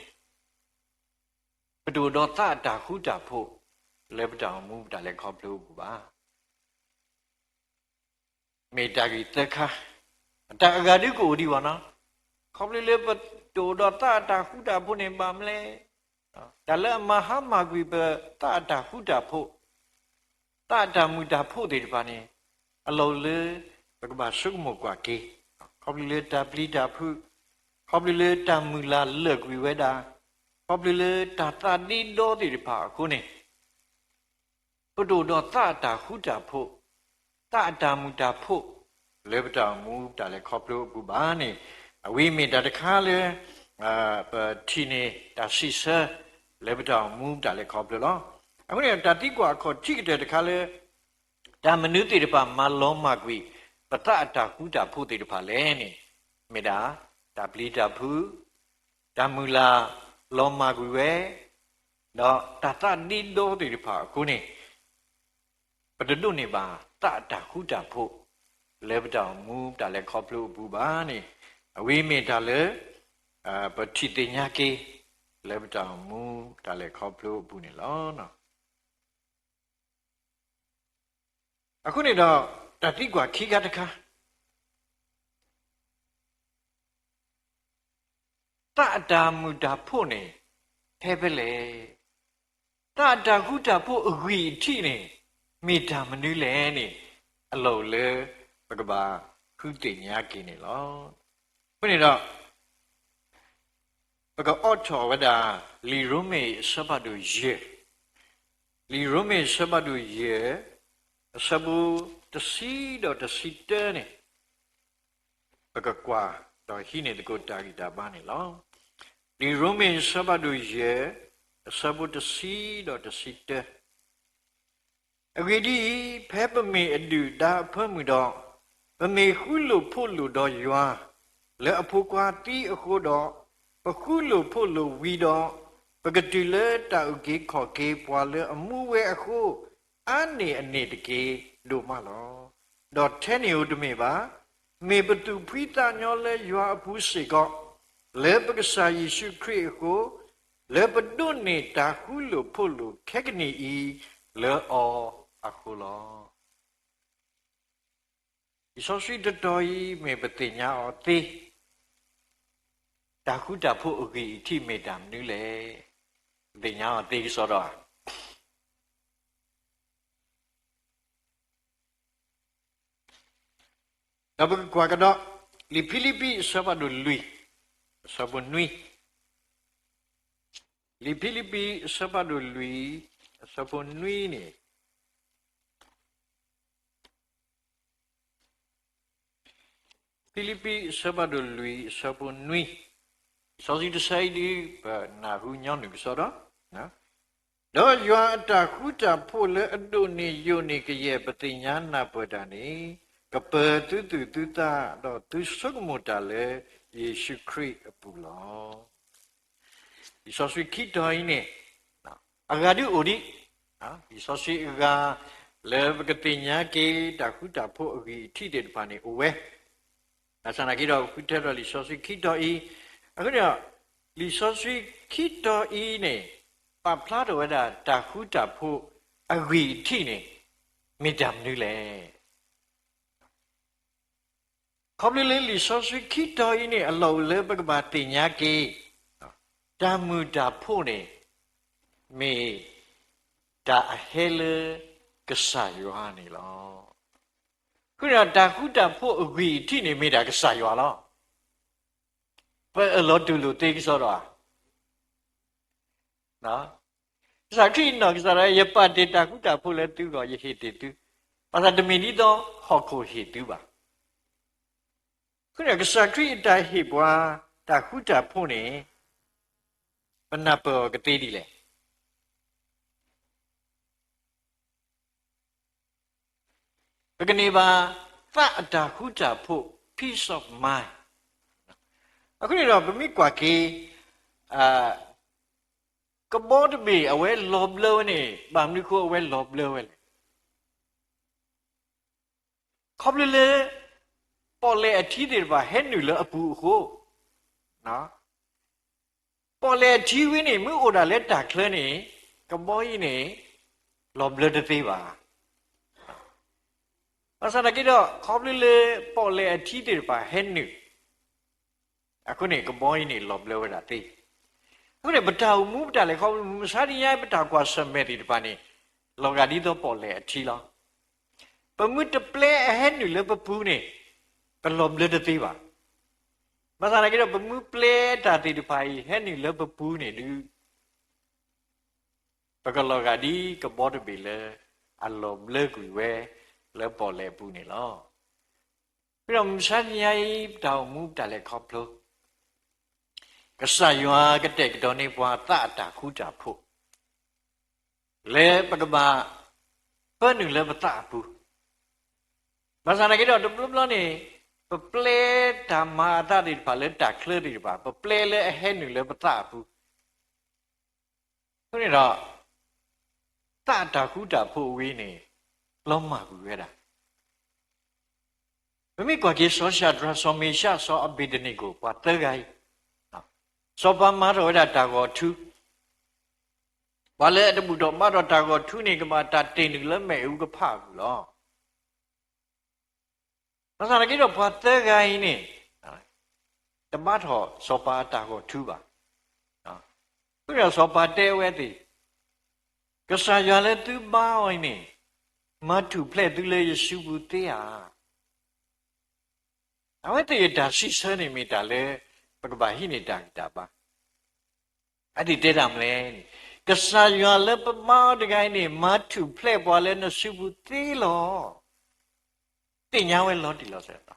ပတအိၣ်ဒီးသးအတၢ်ဃူတၢ်ဖိး လၢပတၢ်အိၣ်မူပတၢ်လဲၤခီဖျိအပူၤဘၣ်. မ့ၢ်တၢ်ဂ့ၢ်သၢခါ, တၢ်အဂၤဒုကအိၣ်ဒံးဘၣ်နီၤ, ခီဖျိလၢပတအိၣ်ဒီးသးအတၢ်ဃူတၢ်ဖိးန့ၣ် ဘၣ်မနုၤလဲၣ်. တၢ်လၢအမၤဟါမၢ်ကွံာ်ပသးအတၢ်ဃူတၢ်ဖိး, သးအတၢ်မုာ်တၢ်ဖိးသ့ၣ်တဖၣ်န့ၣ်, အလီၢ်အိၣ်လၢပကဘၣ်ဆိကမိၣ်ကွၢ်က့ၤ, ခီဖျိလၢတၢ်ပျံၤတၢ်ဖုး, ခီဖျိလၢတၢ်မုၢ်လၢ်လၢာ်ကွံာ်ဝဲဒၣ်, ခီဖျိလၢတၢ်သးဒ့ဒီသ့ၣ်တဖၣ်အဃိန့ၣ်, ပတအိၣ်ဒီးသးအတၢ်ဃူတၢ်ဖိး, သးအတၢ်မုာ်တၢ်ဖိး လၢပတၢ်အိၣ်မူပတၢ်လဲၤခီဖျိအပူၤဘၣ်န့ၣ်, အဝဲမ့ၢ်တၢ်တခါလၢ ပထံၣ်န့ၢ်တၢ်စံးဆၢ လၢပတၢ်အိၣ်မူပတၢ်လဲၤခီဖျိလီၤ. အဃိန့ၣ် တၢ်သံကွၢ်အခီၣ်ထံးကတၢၢ်တခါလၢ တၢ်မနုၤသ့ၣ်တဖၣ်မၤလီၤမၢ်ကွံာ် ပသးအတၢ်ဃူတၢ်ဖိးသ့ၣ်တဖၣ်လဲၣ်န့ၣ်, မ့ၢ်ဒၣ် တၢ်ပျံၤတၢ်ဖုး, တၢ်မုၢ်လၢ်လီၤမၢ်ကွံာ်ဝဲ, ဒီးတၢ်သးဒ့ဒီသ့ၣ်တဖၣ်အဃိန့ၣ်, ပတဒိးန့ၢ်ဘၣ်သးအတၢ်ဃူတၢ်ဖိး လၢပတၢ်အိၣ်မူတၢ်လဲၤခီဖျိအပူၤဘၣ်န့ၣ်, အဝဲမ့ၢ်တၢ်လၢ ပထံၣ်သ့ၣ်ညါက့ၤ လၢပတၢ်အိၣ်မူတၢ်လဲၤခီဖျိအပူၤန့ၣ်လီၤ. အဃိန့ၣ်ဒီး တၢ်သံကွၢ်ခံခါတခါ, သးအတၢ်မုာ်တၢ်ဖိးန့ၣ် ဖဲဖဲလဲၣ်, သးအတၢ်ဃူတၢ်ဖိးအဂံၢ်အထံးန့ၣ် မ့ၢ်တၢ်မနုၤလဲၣ်န့ၣ်, အလီၢ်အိၣ်လၢ ပကဘၣ်ဃုသ့ၣ်ညါက့ၤန့ၣ်လီၤ. အဃိန့ၣ်ဒီး ပကအိးထီၣ်ဝဲဒၣ် လံာ်ရိမ့ၤအဆၢဖးဒိၣ်ယဲၢ်, လံာ်ရိမ့ၤအဆၢဖးဒိၣ်ယဲၢ်, အဆၢဖိတဆံဒီးတဆံတၢန့ၣ်, ပကကွၢ်ဒီးဟံးန့ၢ်သကိးတၢ်ဂံၢ်တၢ်ဘါန့ၣ်လီၤ. လံာ်ရိမ့ၤအဆၢဖးဒိၣ်ယဲၢ်, အဆၢဖိတဆံဒီးတဆံတၢ အဂ့ၢ်ဒ်အံၤ, ဖဲပမ့ၢ်အဒုၣ်ဒါအဖၢမုၢ်ဒီး, ပမ့ၢ်ဃူလိာ်ဖိးလိာ်ဒီးယွၤ လၢအဖိခွါသံအဃိဒီး, ပဃူလိာ်ဖိးလိာ်ဝံၤဒီး, ပကတုၤလၢတၢ်အုၣ်က့ၤခီၣ်က့ၤပှၤလၢအမူဝဲအဃိ, အါန့ၢ်အန့ၣ်တက့ၢ်ဒိၣ်မးလီၤ. ဒီးထဲန့ၣ်ဧိၤတမ့ၢ်ဘၣ်, မ့ၢ်ပသူၣ်ဖှံသးညီလၢယွၤအပူၤစ့ၢ်ကီး, လၢပကစၢ်ယ့ၣ်ၡူးခရံာ်အဃိ, လၢပဒိးန့ၢ်တၢ်ဃူလိာ်ဖိးလိာ်ခဲကနံၣ်အံၤ လၢအီၤအဃိလီၤ. လံာ်စီဆှံတတီၤအံၤ မ့ၢ်ပသ့ၣ်ညါအီၤသ့, တၢ်ဃူတၢ်ဖိးအဂံၢ်အထံးမ့ၢ်တၢ်မနုၤလဲၣ်. ပသ့ၣ်ညါအီၤသ့ကစီဒီဧါ. ဒီးပကကွၢ်ကဒီး လံာ်ဖံလံးပံးအဆၢဖးဒိၣ်လွံၢ် အဆၢဖိနွံ, လံာ်ဖံလံးပံးအဆၢဖးဒိၣ်လွံၢ် အဆၢဖိနွံန့ၣ်, ဖံလံးပံးအဆၢဖးဒိၣ်လွံၢ် အဆၢဖိနွံ, လံာ်စီဆှံတဆၢအံၤဒ် ပနၢ်ဟူညီနုၢ်ကစီဒီ, ဒီးယွၤအတၢ်ဃူတၢ်ဖိးလၢအဒိၣ်န့ၢ်ယိာ်န့ၢ်ကယဲၢ်ပသ့ၣ်ညါနၢ်ပၢၢ်တၢ်န့ၣ်, ကပၢၤသုသူၣ်သုသးဒီးသုဆိကမိၣ်တၢ်လၢယ့ၣ်ၡူးခရံာ်အပူၤလီၤ. လံာ်စီဆှံခံတီၤအံၤန့ၣ် အဂၤဒုအိၣ်ဒံး, လံာ်စီဆှံအဂၤ လၢပကသ့ၣ်ညါက့ၤတၢ်ဃူတၢ်ဖိးအဂံၢ်အထံးသ့ၣ်တဖၣ်န့ၣ်အိၣ်ဝဲ, ဘၣ်ဆၣ်သနာ်က့ဒီး ပဃုထၢထီၣ်လံာ်စီဆှံခံတီၤအံၤ, အဃိန့ၣ်ဒီး လံာ်စီဆှံခံတီၤအံၤန့ၣ် ပာ်ဖျါထီၣ်ဝဲဒၣ်တၢ်ဃူတၢ်ဖိးအဂံၢ်အထံးန့ၣ် မ့ၢ်တၢ်မနုၤလဲၣ်. ခီဖျိလၢလံာ်စီဆှံခံတီၤအံၤန့ၣ် အလီၢ်အိၣ်လၢပကဘၣ်သ့ၣ်ညါက့ၤ တၢ်မုာ်တၢ်ဖိးန့ၣ် မ့ၢ်တၢ်အဟဲလၢကစၢ်ယွၤန့ၣ်လီၤ. အဃိန့ၣ်ဒီး တၢ်ဃူတၢ်ဖိးအဂံၢ်အထံးန့ၣ် မ့ၢ်ဒၣ်ကစၢ်ယွၤလီၤ. ပအၢၣ်လီၤတူၢ်လိာ်သ့ကစီဒီဧါ. ကစၢ်ခရံာ်နီၢ်ကစၢ်ဒၣ် ယပာ်တ့ၢ်တၢ်ဃူတၢ်ဖိးလၢသုဂီၢ် ယဟ့ၣ်တ့ၢ်သု, ဘၣ်ဆၣ်တမ့ၢ်ဒ်သိးဟီၣ်ခိၣ်ဟ့ၣ်သုဘၣ်. အဃိန့ၣ် ကစၢ်ခရံာ်အတၢ်ဟ့ၣ်ပှၤတၢ်ဃူတၢ်ဖိးန့ၣ် ပနၢ်ပၢၢ်အီၤကသ့ဒ်လဲၣ်. ပကန့ၢ်ဘၣ်သးအတၢ်ဃူတၢ်ဖိး peace of mind. အဃိန့ၣ်ဒီး ပမ့ၢ်ကွၢ်က့ၤ ကဘီတဘ့ၣ်အဝဲလီၤဘျၢဝဲန့ၣ် ဘၣ်မနုၤအဃိအဝဲလီၤဘျၢဝဲလဲၣ်. ခီဖျိလၢ ပီၣ်လဲၣ်အထံသ့ၣ်တဖၣ်ဟဲနုာ်လၢအပူၤအဃိ, ပီၣ်လဲၣ်အထံဝဲန့ၣ် မ့ၢ်အိၣ်ဒၣ်လၢတၢ်ချၢန့ၣ် ကဘီအံၤန့ၣ် လီၤဘျၢတသ့ဘၣ်. ဘၣ်ဆၣ်သနာ်က့ဒီး ခီဖျိလၢပီၣ်လဲၣ်အထံသ့ၣ်တဖၣ်ဟဲနုာ် အဃိန့ၣ် ကဘီအံၤန့ၣ် လီၤဘျၢဝဲဒၣ်သ့. အဃိန့ၣ် ပတၢ်အိၣ်မူပတၢ်လဲၤခီဖျိ မုၢ်မဆါတနံၤအံၤ ပတၢ်ကွၢ်ဆၢၣ်မဲာ်သ့ၣ်တဖၣ်န့ၣ် လီၤဂာ်ဒ်သိးပီၣ်လဲၣ်အထံလီၤ. ပမ့ၢ်တပျဲအဟဲနုာ်လၢပပူၤန့ၣ် ပလီၤဘျၢတသ့ဘၣ်. ဘၣ်ဆၣ်သနာ်က့ဒီး ပမ့ၢ်ပျဲတၢ်သ့ၣ်တဖၣ်အံၤ ဟဲနုာ်လၢပပူၤန့ၣ်ဒုး ပကလီၤဂာ်ဒ်ကဘီတဘ့ၣ်လၢ အလီၤဘျၢကွံာ်ဝဲ လၢပီၣ်လဲၣ်အပူၤန့ၣ်လီၤ. ဒီးမုၢ်မဆါတနံၤအံၤ ပတၢ်အိၣ်မူပတၢ်လဲၤခီဖျိ ကစၢ်ယွၤကတဲာ်ကတီၤန့ၢ်ပှၤသးအတၢ်ဃူတၢ်ဖိး လၢပကဘၣ်ပၢနုာ်လၢပသးအပူၤ, ဘၣ်ဆၣ်သနာ်က့ဒီး တဘျီဘျီန့ၣ် ပပျဲတၢ်မၤအသးသ့ၣ်တဖၣ်လၢတၢ်ချၢသ့ၣ်တဖၣ် ပပျဲလၢအဟဲနုာ်လၢပသးအပူၤ အဃိန့ၣ်ဒီး သးအတၢ်ဃူတၢ်ဖိးဝဲန့ၣ် လီၤမၢ်ကွံာ်ဝဲဒၣ်. ပမ့ၢ်ကွၢ်က့ၤ စီၤၡၤဒြး စီၤမ့ၡး စီၤအဘ့းနကိၤ ပှၤသၢဂၤအံၤ, စီၤပၤမၤထီၣ်ဝဲဒၣ်တၢ်ဂီၤထူ, ပှၤလၢအတဘူၣ်ထီၣ်ဘါထီၣ်တၢ်ဂီၤထူန့ၣ် ကဘၣ်တၢ်တ့ၢ်နုာ်လၢမ့ၣ်အူကဖၣ်အပူၤလီၤ. ဘၣ်ဆၣ်သနာ်က့ဒီး ပှၤသၢဂၤအံၤန့ၣ် တဘါထီၣ်စီၤပၤအတၢ်ဂီၤထူဘၣ်. အဃိဒီးစီၤပၤတဲအဝဲသ့ၣ်, ကစၢ်ယွၤလၢသုဘါအီၤအံၤန့ၣ် မၤထူၣ်ဖျဲးသုလၢယစုပူၤသ့ဧါ. အဝဲသ့ၣ်အတၢ်စံးဆၢန့ၣ်မ့ၢ်တၢ်လၢ ပကဘၣ်ဟံးန့ၢ်တၢ်ဂံၢ်တၢ်ဘါ အဝဲသ့ၣ်တဲတၢ်မနုၤလဲၣ်န့ၣ်, ကစၢ်ယွၤလၢပဘါအီၤတဂၤအံၤန့ၣ် မၤထူၣ်ဖျဲးပှၤလၢနစုပူၤသ့လီၤ. သ့ၣ်ညါဝဲလီၤတံၢ်လီၤဆဲးလီၤ.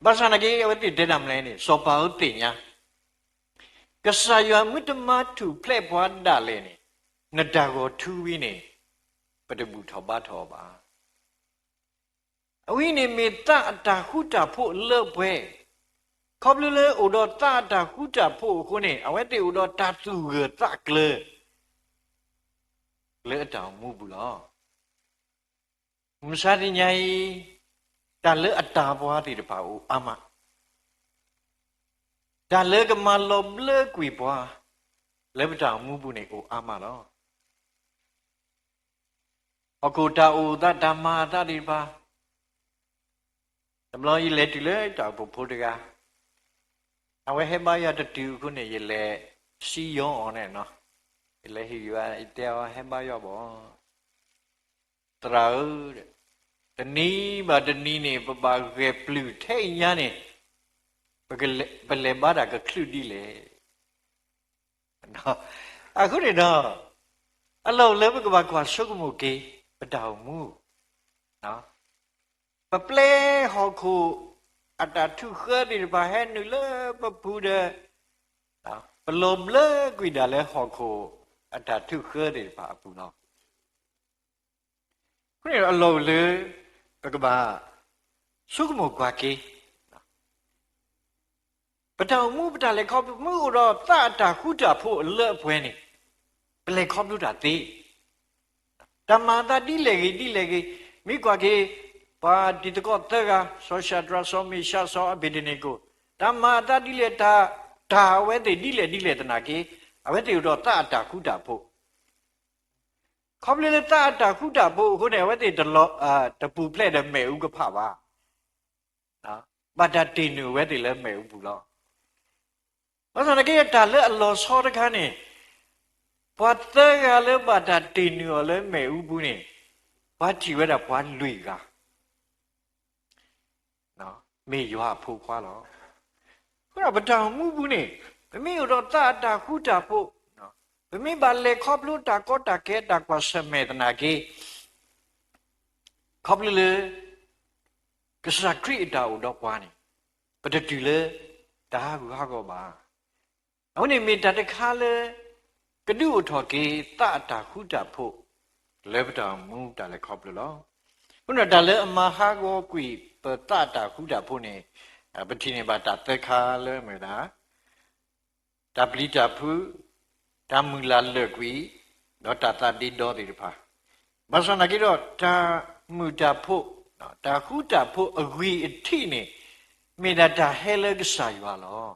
ဘၣ်ဆၣ်သနာ်က့ အဝဲသ့ၣ်တဲတၢ်မနုၤလဲၣ်န့ၣ်, စီၤပၤဧၢ သ့ၣ်ညါ, ကစၢ်ယွၤမ့ၢ်တမၤထူၣ်ဖျဲးပှၤဒၣ်လဲာ်န့ၣ်, နတၢ်ဂီၤထူဝဲန့ၣ် ပတဘူၣ်ထီၣ်ဘါထီၣ်အီၤဘၣ်. အဝဲန့ၣ်မ့ၢ်သးအတၢ်ဃူတၢ်ဖိးအလၢအပှဲၤ, ခီဖျိလၢအိၣ်ဒီးသးအတၢ်ဃူတၢ်ဖိးအဃိန့ၣ် အဝဲသ့ၣ်အိၣ်ဒီးတၢ်သူၣ်ဂၢၢ်သးကျၢၤ လၢအတၢ်အိၣ်မူပူၤလီၤ. မုၢ်မဆါတနံၤအံၤ တၢ်လၢအတၢ်ပှၤသ့ၣ်တဖၣ်အိၣ်အါမး, တၢ်လၢကမၤလီၤဘျၢကွံာ်ပှၤ လၢပတၢ်အိၣ်မူပူၤန့ၣ်အိၣ်အါမးလီၤ. ဟီၣ်ခိၣ်တၢ်အိၣ်သးတၢ်မၤအသးသ့ၣ်တဖၣ်, တဘျီယလဲၤတုၤလၢတၢ်အိၣ်ဖှိၣ်ဖိတဂၤ, အဝဲဟဲဘါယွၤတတုၤအဃိန့ၣ် ယလဲၤစံၣ်ညီၣ်အီၤန့ၣ်, ယလဲၤဟ့ၣ်ယွၤ ယတဲအီၤဟဲဘါယွၤဘၣ် သရၣ်ဧၢ, တနံၤဘၣ်တနံၤန့ၣ် ပဘၣ်ဂဲၤပျုၢ်ထဲအံၤညါန့ၣ်, ပလဲၤဘါတၢ်ကချုးဒ်လဲၣ်. အဃိန့ၣ်ဒီး အလီၢ်အိၣ်လၢပကဘၣ်ကွၢ်ဆိကမိၣ်က့ၤ ပတၢ်အိၣ်မူ, ပပျဲဟီၣ်ခိၣ် အတၢ်ထုးဃၢသ့ၣ်တဖၣ်ဟဲနုာ်လၢပပူၤဒီး ပလီၤဘျၢကွံာ်ဒၣ်လၢဟီၣ်ခိၣ်အတၢ်ထုးဃၢသ့ၣ်တဖၣ်အပူၤလီၤ. အဃိန့ၣ်ဒီးအလီၢ်အိၣ်လၢ ပကဘၣ်ဆိကမိၣ်ကွၢ်က့ၤ ပတၢ်အိၣ်မူပတၢ်လဲၤခီဖျိ မ့ၢ်အိၣ်ဒီးသးအတၢ်ဃူတၢ်ဖိးအလၢအပှဲၤန့ၣ် ပလဲၤခီဖျိတၢ်သ့, တၢ်မၤအသးဒ်လဲၣ်ဂ့ၤဒ်လဲၣ်ဂ့ၤ, မ့ၢ်ကွၢ်က့ၤ ပှၤတံၤသကိးသၢဂၤ စီၤၡၤဒြး စီၤမ့ၡး စီၤအဘ့းနကိၤ, တၢ်မၤအသးဒ်လဲၣ် တၢ်, တၢ်အဝဲသ့ၣ်ဒ်လဲၣ်ဒ်လဲၣ်သနာ်က့ အဝဲသ့ၣ်အိၣ်ဒီးသးအတၢ်ဃူတၢ်ဖိး ခီဖျိလၢသးအတၢ်ဃူတၢ်ဖိးအဃိန့ၣ် အဝဲသ့ၣ်တလီၤ, တပူၤဖျဲးဒီးမ့ၣ်အူကဖၣ်ဘၣ်, ဘၣ်တၢ်တ့ၢ်နုာ်အဝဲသ့ၣ်လၢမ့ၣ်အူပူၤလီၤ. ဘၣ်ဆၣ်သနာ်က့ တၢ်လၢအလီၤဆီတခါန့ၣ်, ပှၤသၢဂၤလၢဘၣ်တၢ်တ့ၢ်နုာ်အီၤလၢမ့ၣ်အူပူၤန့ၣ်, ပှၤထံၣ်ဝဲဒၣ်ပှၤလွံၢ်ဂၤ မ့ၢ်ယွၤအဖိခွါလီၤ. အဃိဒီးပတၢ်အိၣ်မူပူၤန့ၣ်, ပမ့ၢ်အိၣ်ဒီးသးအတၢ်ဃူတၢ်ဖိး, ပမ့ၢ်ဘၣ်လဲၤခီဖျိတၢ်ကီတၢ်ခဲတၢ်ကွၢ်ဆၢၣ်မဲာ်သနာ်က့, ခီဖျိလၢ ကစၢ်ခရံာ်အတၢ်အိၣ်ဒီးပှၤန့ၣ်, ပတတုၤလၢတၢ်ဟးဂူာ်ဟးဂီၤဘၣ်. အဝဲန့ၣ်မ့ၢ်တၢ်တခါလၢ ကဒုးအိၣ်ထီၣ်က့ၤသးအတၢ်ဃူတၢ်ဖိး လၢပတၢ်အိၣ်မူတၢ်လဲၤခီဖျိလီၤ. အဃိဒီးတၢ်လၢအမၤဟးဂီၤကွံာ်ပသးအတၢ်ဃူတၢ်ဖိးန့ၣ်, ပထံၣ်န့ၢ်ဘၣ်တၢ်သၢခါလၢမ့ၢ်ဝဲဒၣ် တၢ်ပျံၤတၢ်ဖုး, တၢ်မုၢ်လၢ်လၢာ်ကွံာ်, ဒီးတၢ်သးဒ့ဒီသ့ၣ်တဖၣ်, ဘၣ်ဆၣ်သနာ်က့ဒီး တၢ်မုာ်တၢ်ဖိး တၢ်ဃူတၢ်ဖိးအဂံၢ်အထံးန့ၣ် မ့ၢ်ဒၣ်တၢ်ဟဲလၢကစၢ်ယွၤလီၤ.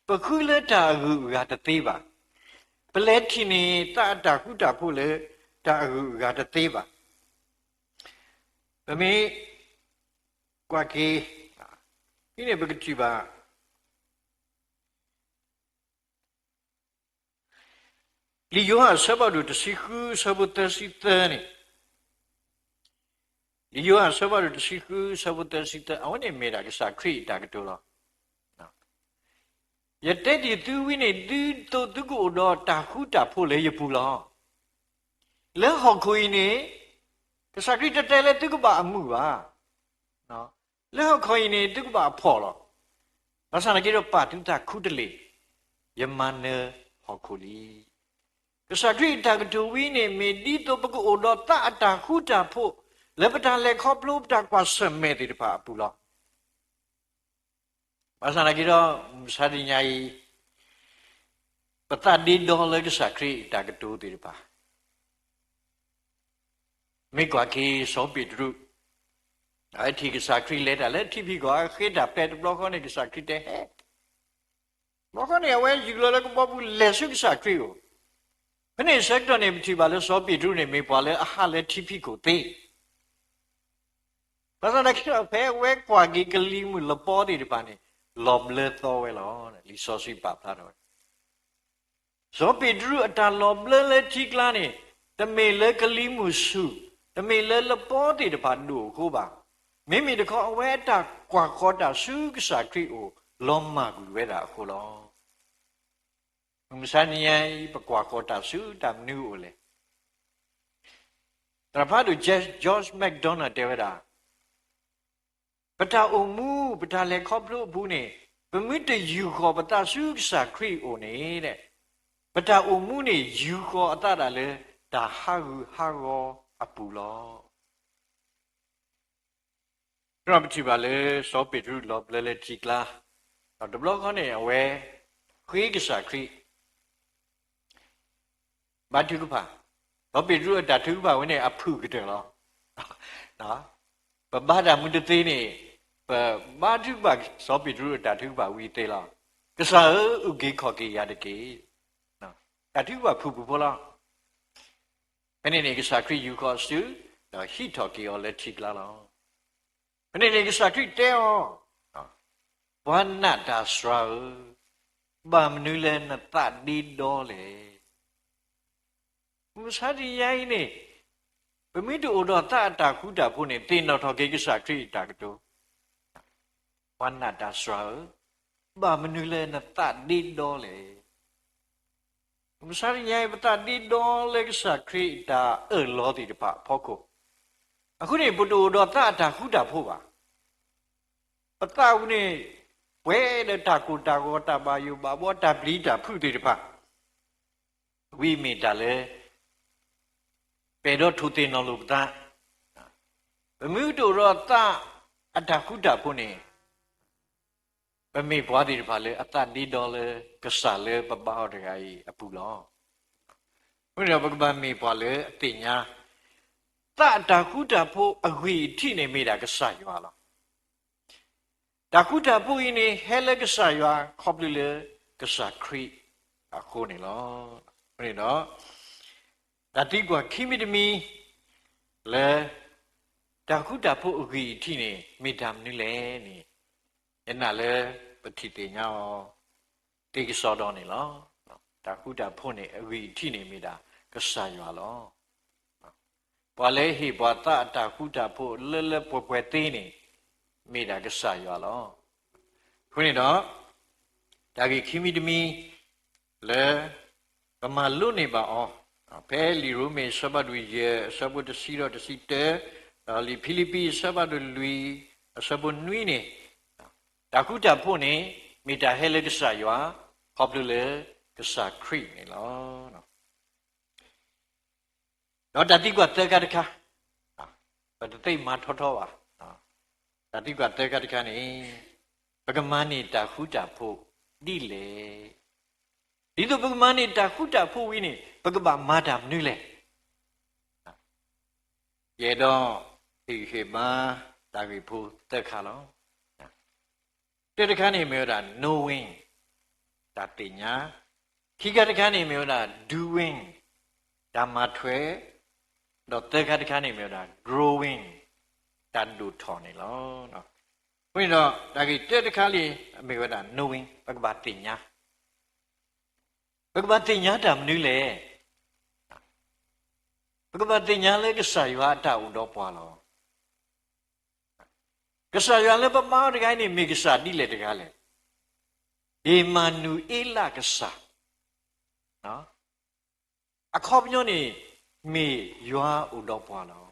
ပဃုလၢတၢ်အဂုၤအဂၤတသ့ဘၣ်. ပလဲၤထံၣ်န့ၢ်သးအတၢ်ဃူတၢ်ဖိးလၢတၢ်အဂုၤအဂၤတသ့ဘၣ်. ပမ့ၢ်ကွၢ်က့ၤ ဒ်န့ၣ်ပကထံၣ်ဘၣ် လံာ်ယိၤဟၣ်အဆၢဖးဒိၣ်တဆံဃု အဆၢဖိသၢဆံသၢန့ၣ်, လံာ်ယိၤဟၣ်အဆၢဖးဒိၣ်တဆံဃု အဆၢဖိသၢဆံသၢ, အဝဲန့ၣ်မ့ၢ်ဒၣ်ကစၢ်ခရံာ်အတၢ်ကတိၤလီၤ. ယတဲဒ်သုဝံၤန့ၣ် ဒ်သိးသုကအိၣ်ဒီးတၢ်ဃူတၢ်ဖိးလၢယပူၤလီၤ. လၢဟီၣ်ခိၣ်အံၤန့ၣ် ကစၢ်ခရံာ်တတဲလၢသုကဘၣ်အမုာ်ဘၣ်. လၢဟီၣ်ခိၣ်အံၤန့ၣ် သုကဘၣ်အဖှီၣ်လီၤ. ဘၣ်ဆၣ်သနာ်က့ဒီး ပာ်သုသးခူတလ့ၢ်, ယမၤနၢၤဟီၣ်ခိၣ်လံ. ကစၢ်ခရံာ်အတၢ်ကတိၤဝံၤန့ၣ် မ့ၢ်ဒ်သိးပကအိၣ်ဒီးသးအတၢ်ဃူတၢ်ဖိး လၢပတၢ်လဲၤခီဖျိပတၢ်ကွၢ်ဆၢၣ်မဲာ်သ့ၣ်တဖၣ်အပူၤလီၤ. ဘၣ်ဆၣ်သနာ်က့ဒီး မုၢ်မဆါတနံၤအံၤ ပသးဒ့ဒီလၢကစၢ်ခရံာ်အတၢ်ကတိၤသ့ၣ်တဖၣ် မ့ၢ်ကွၢ်က့ၤစီၤပ့းတရူး, အထံၣ်ကစၢ်ခရံာ်လဲၤတၢ်လၢထံဖံးကီၢ် အဃ့တၢ်ဖဲတဘျီဃီန့ၣ် ကစၢ်ခရံာ်တဲဟဲ, တဘျီဃီန့ၣ် အဝဲယူၤလီၤလၢကဘီပူၤလဲၤဆူကစၢ်ခရံာ်အအိၣ်. ဖဲန့ၣ်အဆၢကတီၢ်န့ၣ် ပထံၣ်ဘၣ်လၢစီၤပ့းတရူးန့ၣ် မ့ၢ်ပှၤလၢအဟးလၢထံဖံးခိၣ်သ့. ဘၣ်ဆၣ်သနာ်က့ဒီး ဖဲအဝဲကွၢ်က့ၤကလံၤမုၢ်လပီသ့ၣ်တဖၣ်န့ၣ် လီၤဘျၢသီဝဲလီၤ. လံာ်စီဆှံပာ်ဖျါထီၣ်ဝဲ စီၤပ့းတရူးအတၢ်လီၤဘျၢလၢထံကျါန့ၣ် တမ့ၢ်လၢကလံၤမုၢ်ဆူၣ်, တမ့ၢ်လၢလပီသ့ၣ်တဖၣ်ဒိၣ်အဃိဘၣ်. မ့မ့ၢ်တခီ အဝဲအတၢ်ကွၢ်ဃီၤတၢ်ဆူကစၢ်ခရံာ်အအိၣ် လီၤမၢ်ကွံာ်ဝဲဒၣ်အဃိလီၤ. မုၢ်မဆါတနံၤအံၤ ပကွၢ်ဃီၤတၢ်ဆူတၢ်မနုၤအအိၣ်လဲၣ်. သရၣ်ဖးဒိၣ် George MacDonald တဲဝဲဒၣ် ပတၢ်အိၣ်မူ ပတၢ်လဲၤခီဖျိအပူၤန့ၣ် ပမ့ၢ်တယူာ်ဃီၤပသးဆူကစၢ်ခရံာ်အအိၣ်န့ၣ် ပတၢ်အိၣ်မူန့ၣ် ယူာ်ဃီၤအသးဒၣ်လၢ တၢ်ဟးဂူာ်ဟးဂီၤအပူၤလီၤ. ဒီးပထံၣ်ဘၣ်လၢ စီၤပ့းတရူးလီၤဘျၢလၢထံကျါ, ဒီးတဘျီဃီန့ၣ် အဝဲဃ့ကစၢ်ခရံာ် ဘါထုကဖၣ်, စီၤပ့းတရူးအတၢ်ထုကဖၣ်ဝဲန့ၣ် အဖုၣ်ကတၢၢ်လီၤ. ပဘါတၢ်မနုၤတသ့န့ၣ် ပဘါထုကဖၣ်စီၤပ့းတရူးအတၢ်ထုကဖၣ်ဝံၤသ့လီၤ. ကစၢ်ဧၢ, အုၣ်က့ၤခီၣ်က့ၤယၤတက့ၢ်. တၢ်ထုကဖၣ်ဖုၣ်ဖုၣ်ဖိလီၤ. ဖဲန့ၣ်န့ၣ် ကစၢ်ခရံာ်ယူာ်ဃီၤအစု, ဒီးဟံးထီၣ်က့ၤအီၤလၢထံကျါလီၤ. ဖဲန့ၣ်န့ၣ် ကစၢ်ခရံာ်တဲအီၤ, ပှၤနာ်တၢ်စှၤဧၢ, ဘၣ်မနုၤလၢနသးဒ့ဒီလဲၣ်. မုၢ်မဆါတနံၤအံၤန့ၣ် ပမ့ၢ်တအိၣ်ဒီးသးအတၢ်ဃူတၢ်ဖိးန့ၣ် သ့ၣ်နီၣ်ထီၣ်က့ၤကစၢ်ခရံာ်အတၢ်ကတိၤ, ပှၤနာ်တၢ်စှၤဧၢ, ဘၣ်မနုၤလၢနသးဒ့ဒီလဲၣ်. မုၢ်မဆါတနံၤအံၤ ပသးဒ့ဒီလၢကစၢ်ခရံာ်အတၢ်အၢၣ်လီၤသ့ၣ်တဖၣ်အဖီခိၣ်, အဃိန့ၣ် ပတအိၣ်ဒီးသးအတၢ်ဃူတၢ်ဖိးဘၣ်. ပသးပူၤန့ၣ် ပှဲၤဒီးတၢ်ကိၢ်တၢ်ဂီၤ တၢ်ဘၣ်ယိၣ်ဘၣ်ဘှီ တၢ်ပျံၤတၢ်ဖုးသ့ၣ်တဖၣ်, ဝံမ့ၢ်တၢ်လၢ ပအဲၣ်ဒိးထိၣ်သ့ၣ်နီၣ်လိာ်ပသး, ပမ့ၢ်တအိၣ်ဒီးသးအတၢ်ဃူတၢ်ဖိးန့ၣ် ပမ့ၢ်ပှၤသ့ၣ်တဖၣ်လၢအသးဒ့ဒီလၢကစၢ်လၢပဘါအီၤတဂၤအံၤအပူၤလီၤ. အဃိန့ၣ်ဒီး ပကဘၣ်မ့ၢ်ပှၤလၢအသ့ၣ်ညါ သးအတၢ်ဃူတၢ်ဖိးအဂံၢ်အထံးန့ၣ်မ့ၢ်ဒၣ်ကစၢ်ယွၤလီၤ. တၢ်ဃူတၢ်ဖိးအံၤန့ၣ် ဟဲလၢကစၢ်ယွၤခီဖျိလၢကစၢ်ခရံာ်အဃိန့ၣ်လီၤ. အဃိန့ၣ်ဒီး တၢ်သံကွၢ်ခံမံၤတမံၤ လၢ တၢ်ဃူတၢ်ဖိးအဂံၢ်အထံးန့ၣ် မ့ၢ်တၢ်မနုၤလဲၣ်န့ၣ် ယနာ်လၢပထံၣ်သ့ၣ်ညါအီၤ သ့ကစီဒီန့ၣ်လီၤ. တၢ်ဃူတၢ်ဖိးန့ၣ် အဂံၢ်အထံးန့ၣ်မ့ၢ်ဒၣ်ကစၢ်ယွၤလီၤ. ပှၤလၢဟ့ၣ်ပှၤသးအတၢ်ဃူတၢ်ဖိးလၢလၢပှဲၤပှဲၤသ့န့ၣ် မ့ၢ်ဒၣ်ကစၢ်ယွၤလီၤ. အဃိန့ၣ်ဒီး တၢ်ဂ့ၢ်ခံမံၤတမံၤ လၢ ပမၤလိန့ၢ်ဘၣ်အီၤ ဖဲလံာ်ရိမ့ၤအဆၢဖးဒိၣ်ယဲၢ် အဆၢဖိတဆံဒီးတဆံတၢ, ဒီးလံာ်ဖံလံးပံးအဆၢဖးဒိၣ်လွံၢ် အဆၢဖိနွံန့ၣ်, တၢ်ဃူတၢ်ဖိးန့ၣ် မ့ၢ်တၢ်ဟဲလၢကစၢ်ယွၤ ခီဖျိလၢကစၢ်ခရံာ်န့ၣ်လီၤ. ဒီးတၢ်သံကွၢ်သၢခါတခါ, ပတသ့မၤထီထီဘၣ်. တၢ်သံကွၢ်သၢခါတခါန့ၣ်, ပကမၤန့ၢ်တၢ်ဃူတၢ်ဖိးဒ်လဲၣ်. ဒ်သိးပကမၤန့ၢ်တၢ်ဃူတၢ်ဖိးဝံၤန့ၣ် ပကဘၣ်မၤတၢ်မနုၤလဲၣ်. ယအဲၣ်ဒိး ဟ့ၣ်ဂံၢ်ဟ့ၣ်ဘါတၢ်ဂ့ၢ်ဖိသၢခါလီၤ. တၢတခါန့ၣ်မ့ၢ်ဝဲဒၣ် knowing တၢ်သ့ၣ်ညါ, ခံခါတခါန့ၣ်မ့ၢ်ဝဲဒၣ် doing တၢ်မၤထွဲ, ဒီးသၢခါတခါန့ၣ်မ့ၢ်ဝဲဒၣ် growing တၢ်ဒိၣ်ထီၣ်န့ၣ်လီၤ. အဃိန့ၣ်ဒီး တၢ်ဂ့ၢ်တၢတခါလံ မ့ၢ်ဝဲဒၣ် knowing ပကဘၣ်သ့ၣ်ညါ, ပကဘၣ်သ့ၣ်ညါတၢ်မနုၤလဲၣ်. ပကဘၣ်သ့ၣ်ညါလၢကစၢ်ယွၤအတၢ်အိၣ်ဒီးပှၤလီၤ. ကစၢ်ယွၤလၢပဘါအီၤတဂၤအံၤန့ၣ် မ့ၢ်ကစၢ်ဒ်လဲၣ်တဂၤလဲၣ်. အ့မၤနူၤအ့လးကစၢ်, အခီပညီန့ၣ် မ့ၢ်ယွၤအိၣ်ဒီးပှၤလီၤ.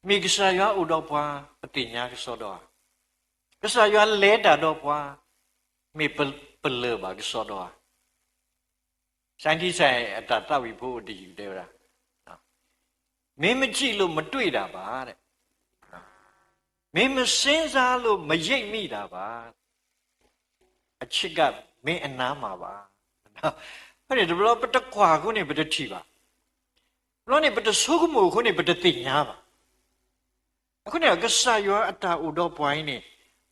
မ့ၢ်ကစၢ်ယွၤအိၣ်ဒီးပှၤ ပသ့ၣ်ညါကစီဒီဧါ. ကစၢ်ယွၤလဲၤတၢ်ဒီးပှၤ မ့ၢ်ပလၢၢ်ဘၣ်ကစီဒီဧါ. စကံစဲအတၢ်သးဝံၣ်ဖိအိၣ်တယုၢ်တဲဝဲဒၣ်, မင်းမကြည့်လို့ မတွေ့တာပါတဲ့, မင်းမစဉ်းစားလို့ မရိပ်မိတာပါ, အချစ်က မင်းအနားမှာပါ. အဃိန့ၣ် တဘျီပတကွၢ်အဃိန့ၣ် ပတထံၣ်ဘၣ်. တဘျီန့ၣ် ပတဆိကမိၣ်အဃိန့ၣ် ပတသ့ၣ်ညါဘၣ်. အဃိန့ၣ် ကစၢ်ယွၤအတၢ်အိၣ်ဒီးပှၤအံၤန့ၣ်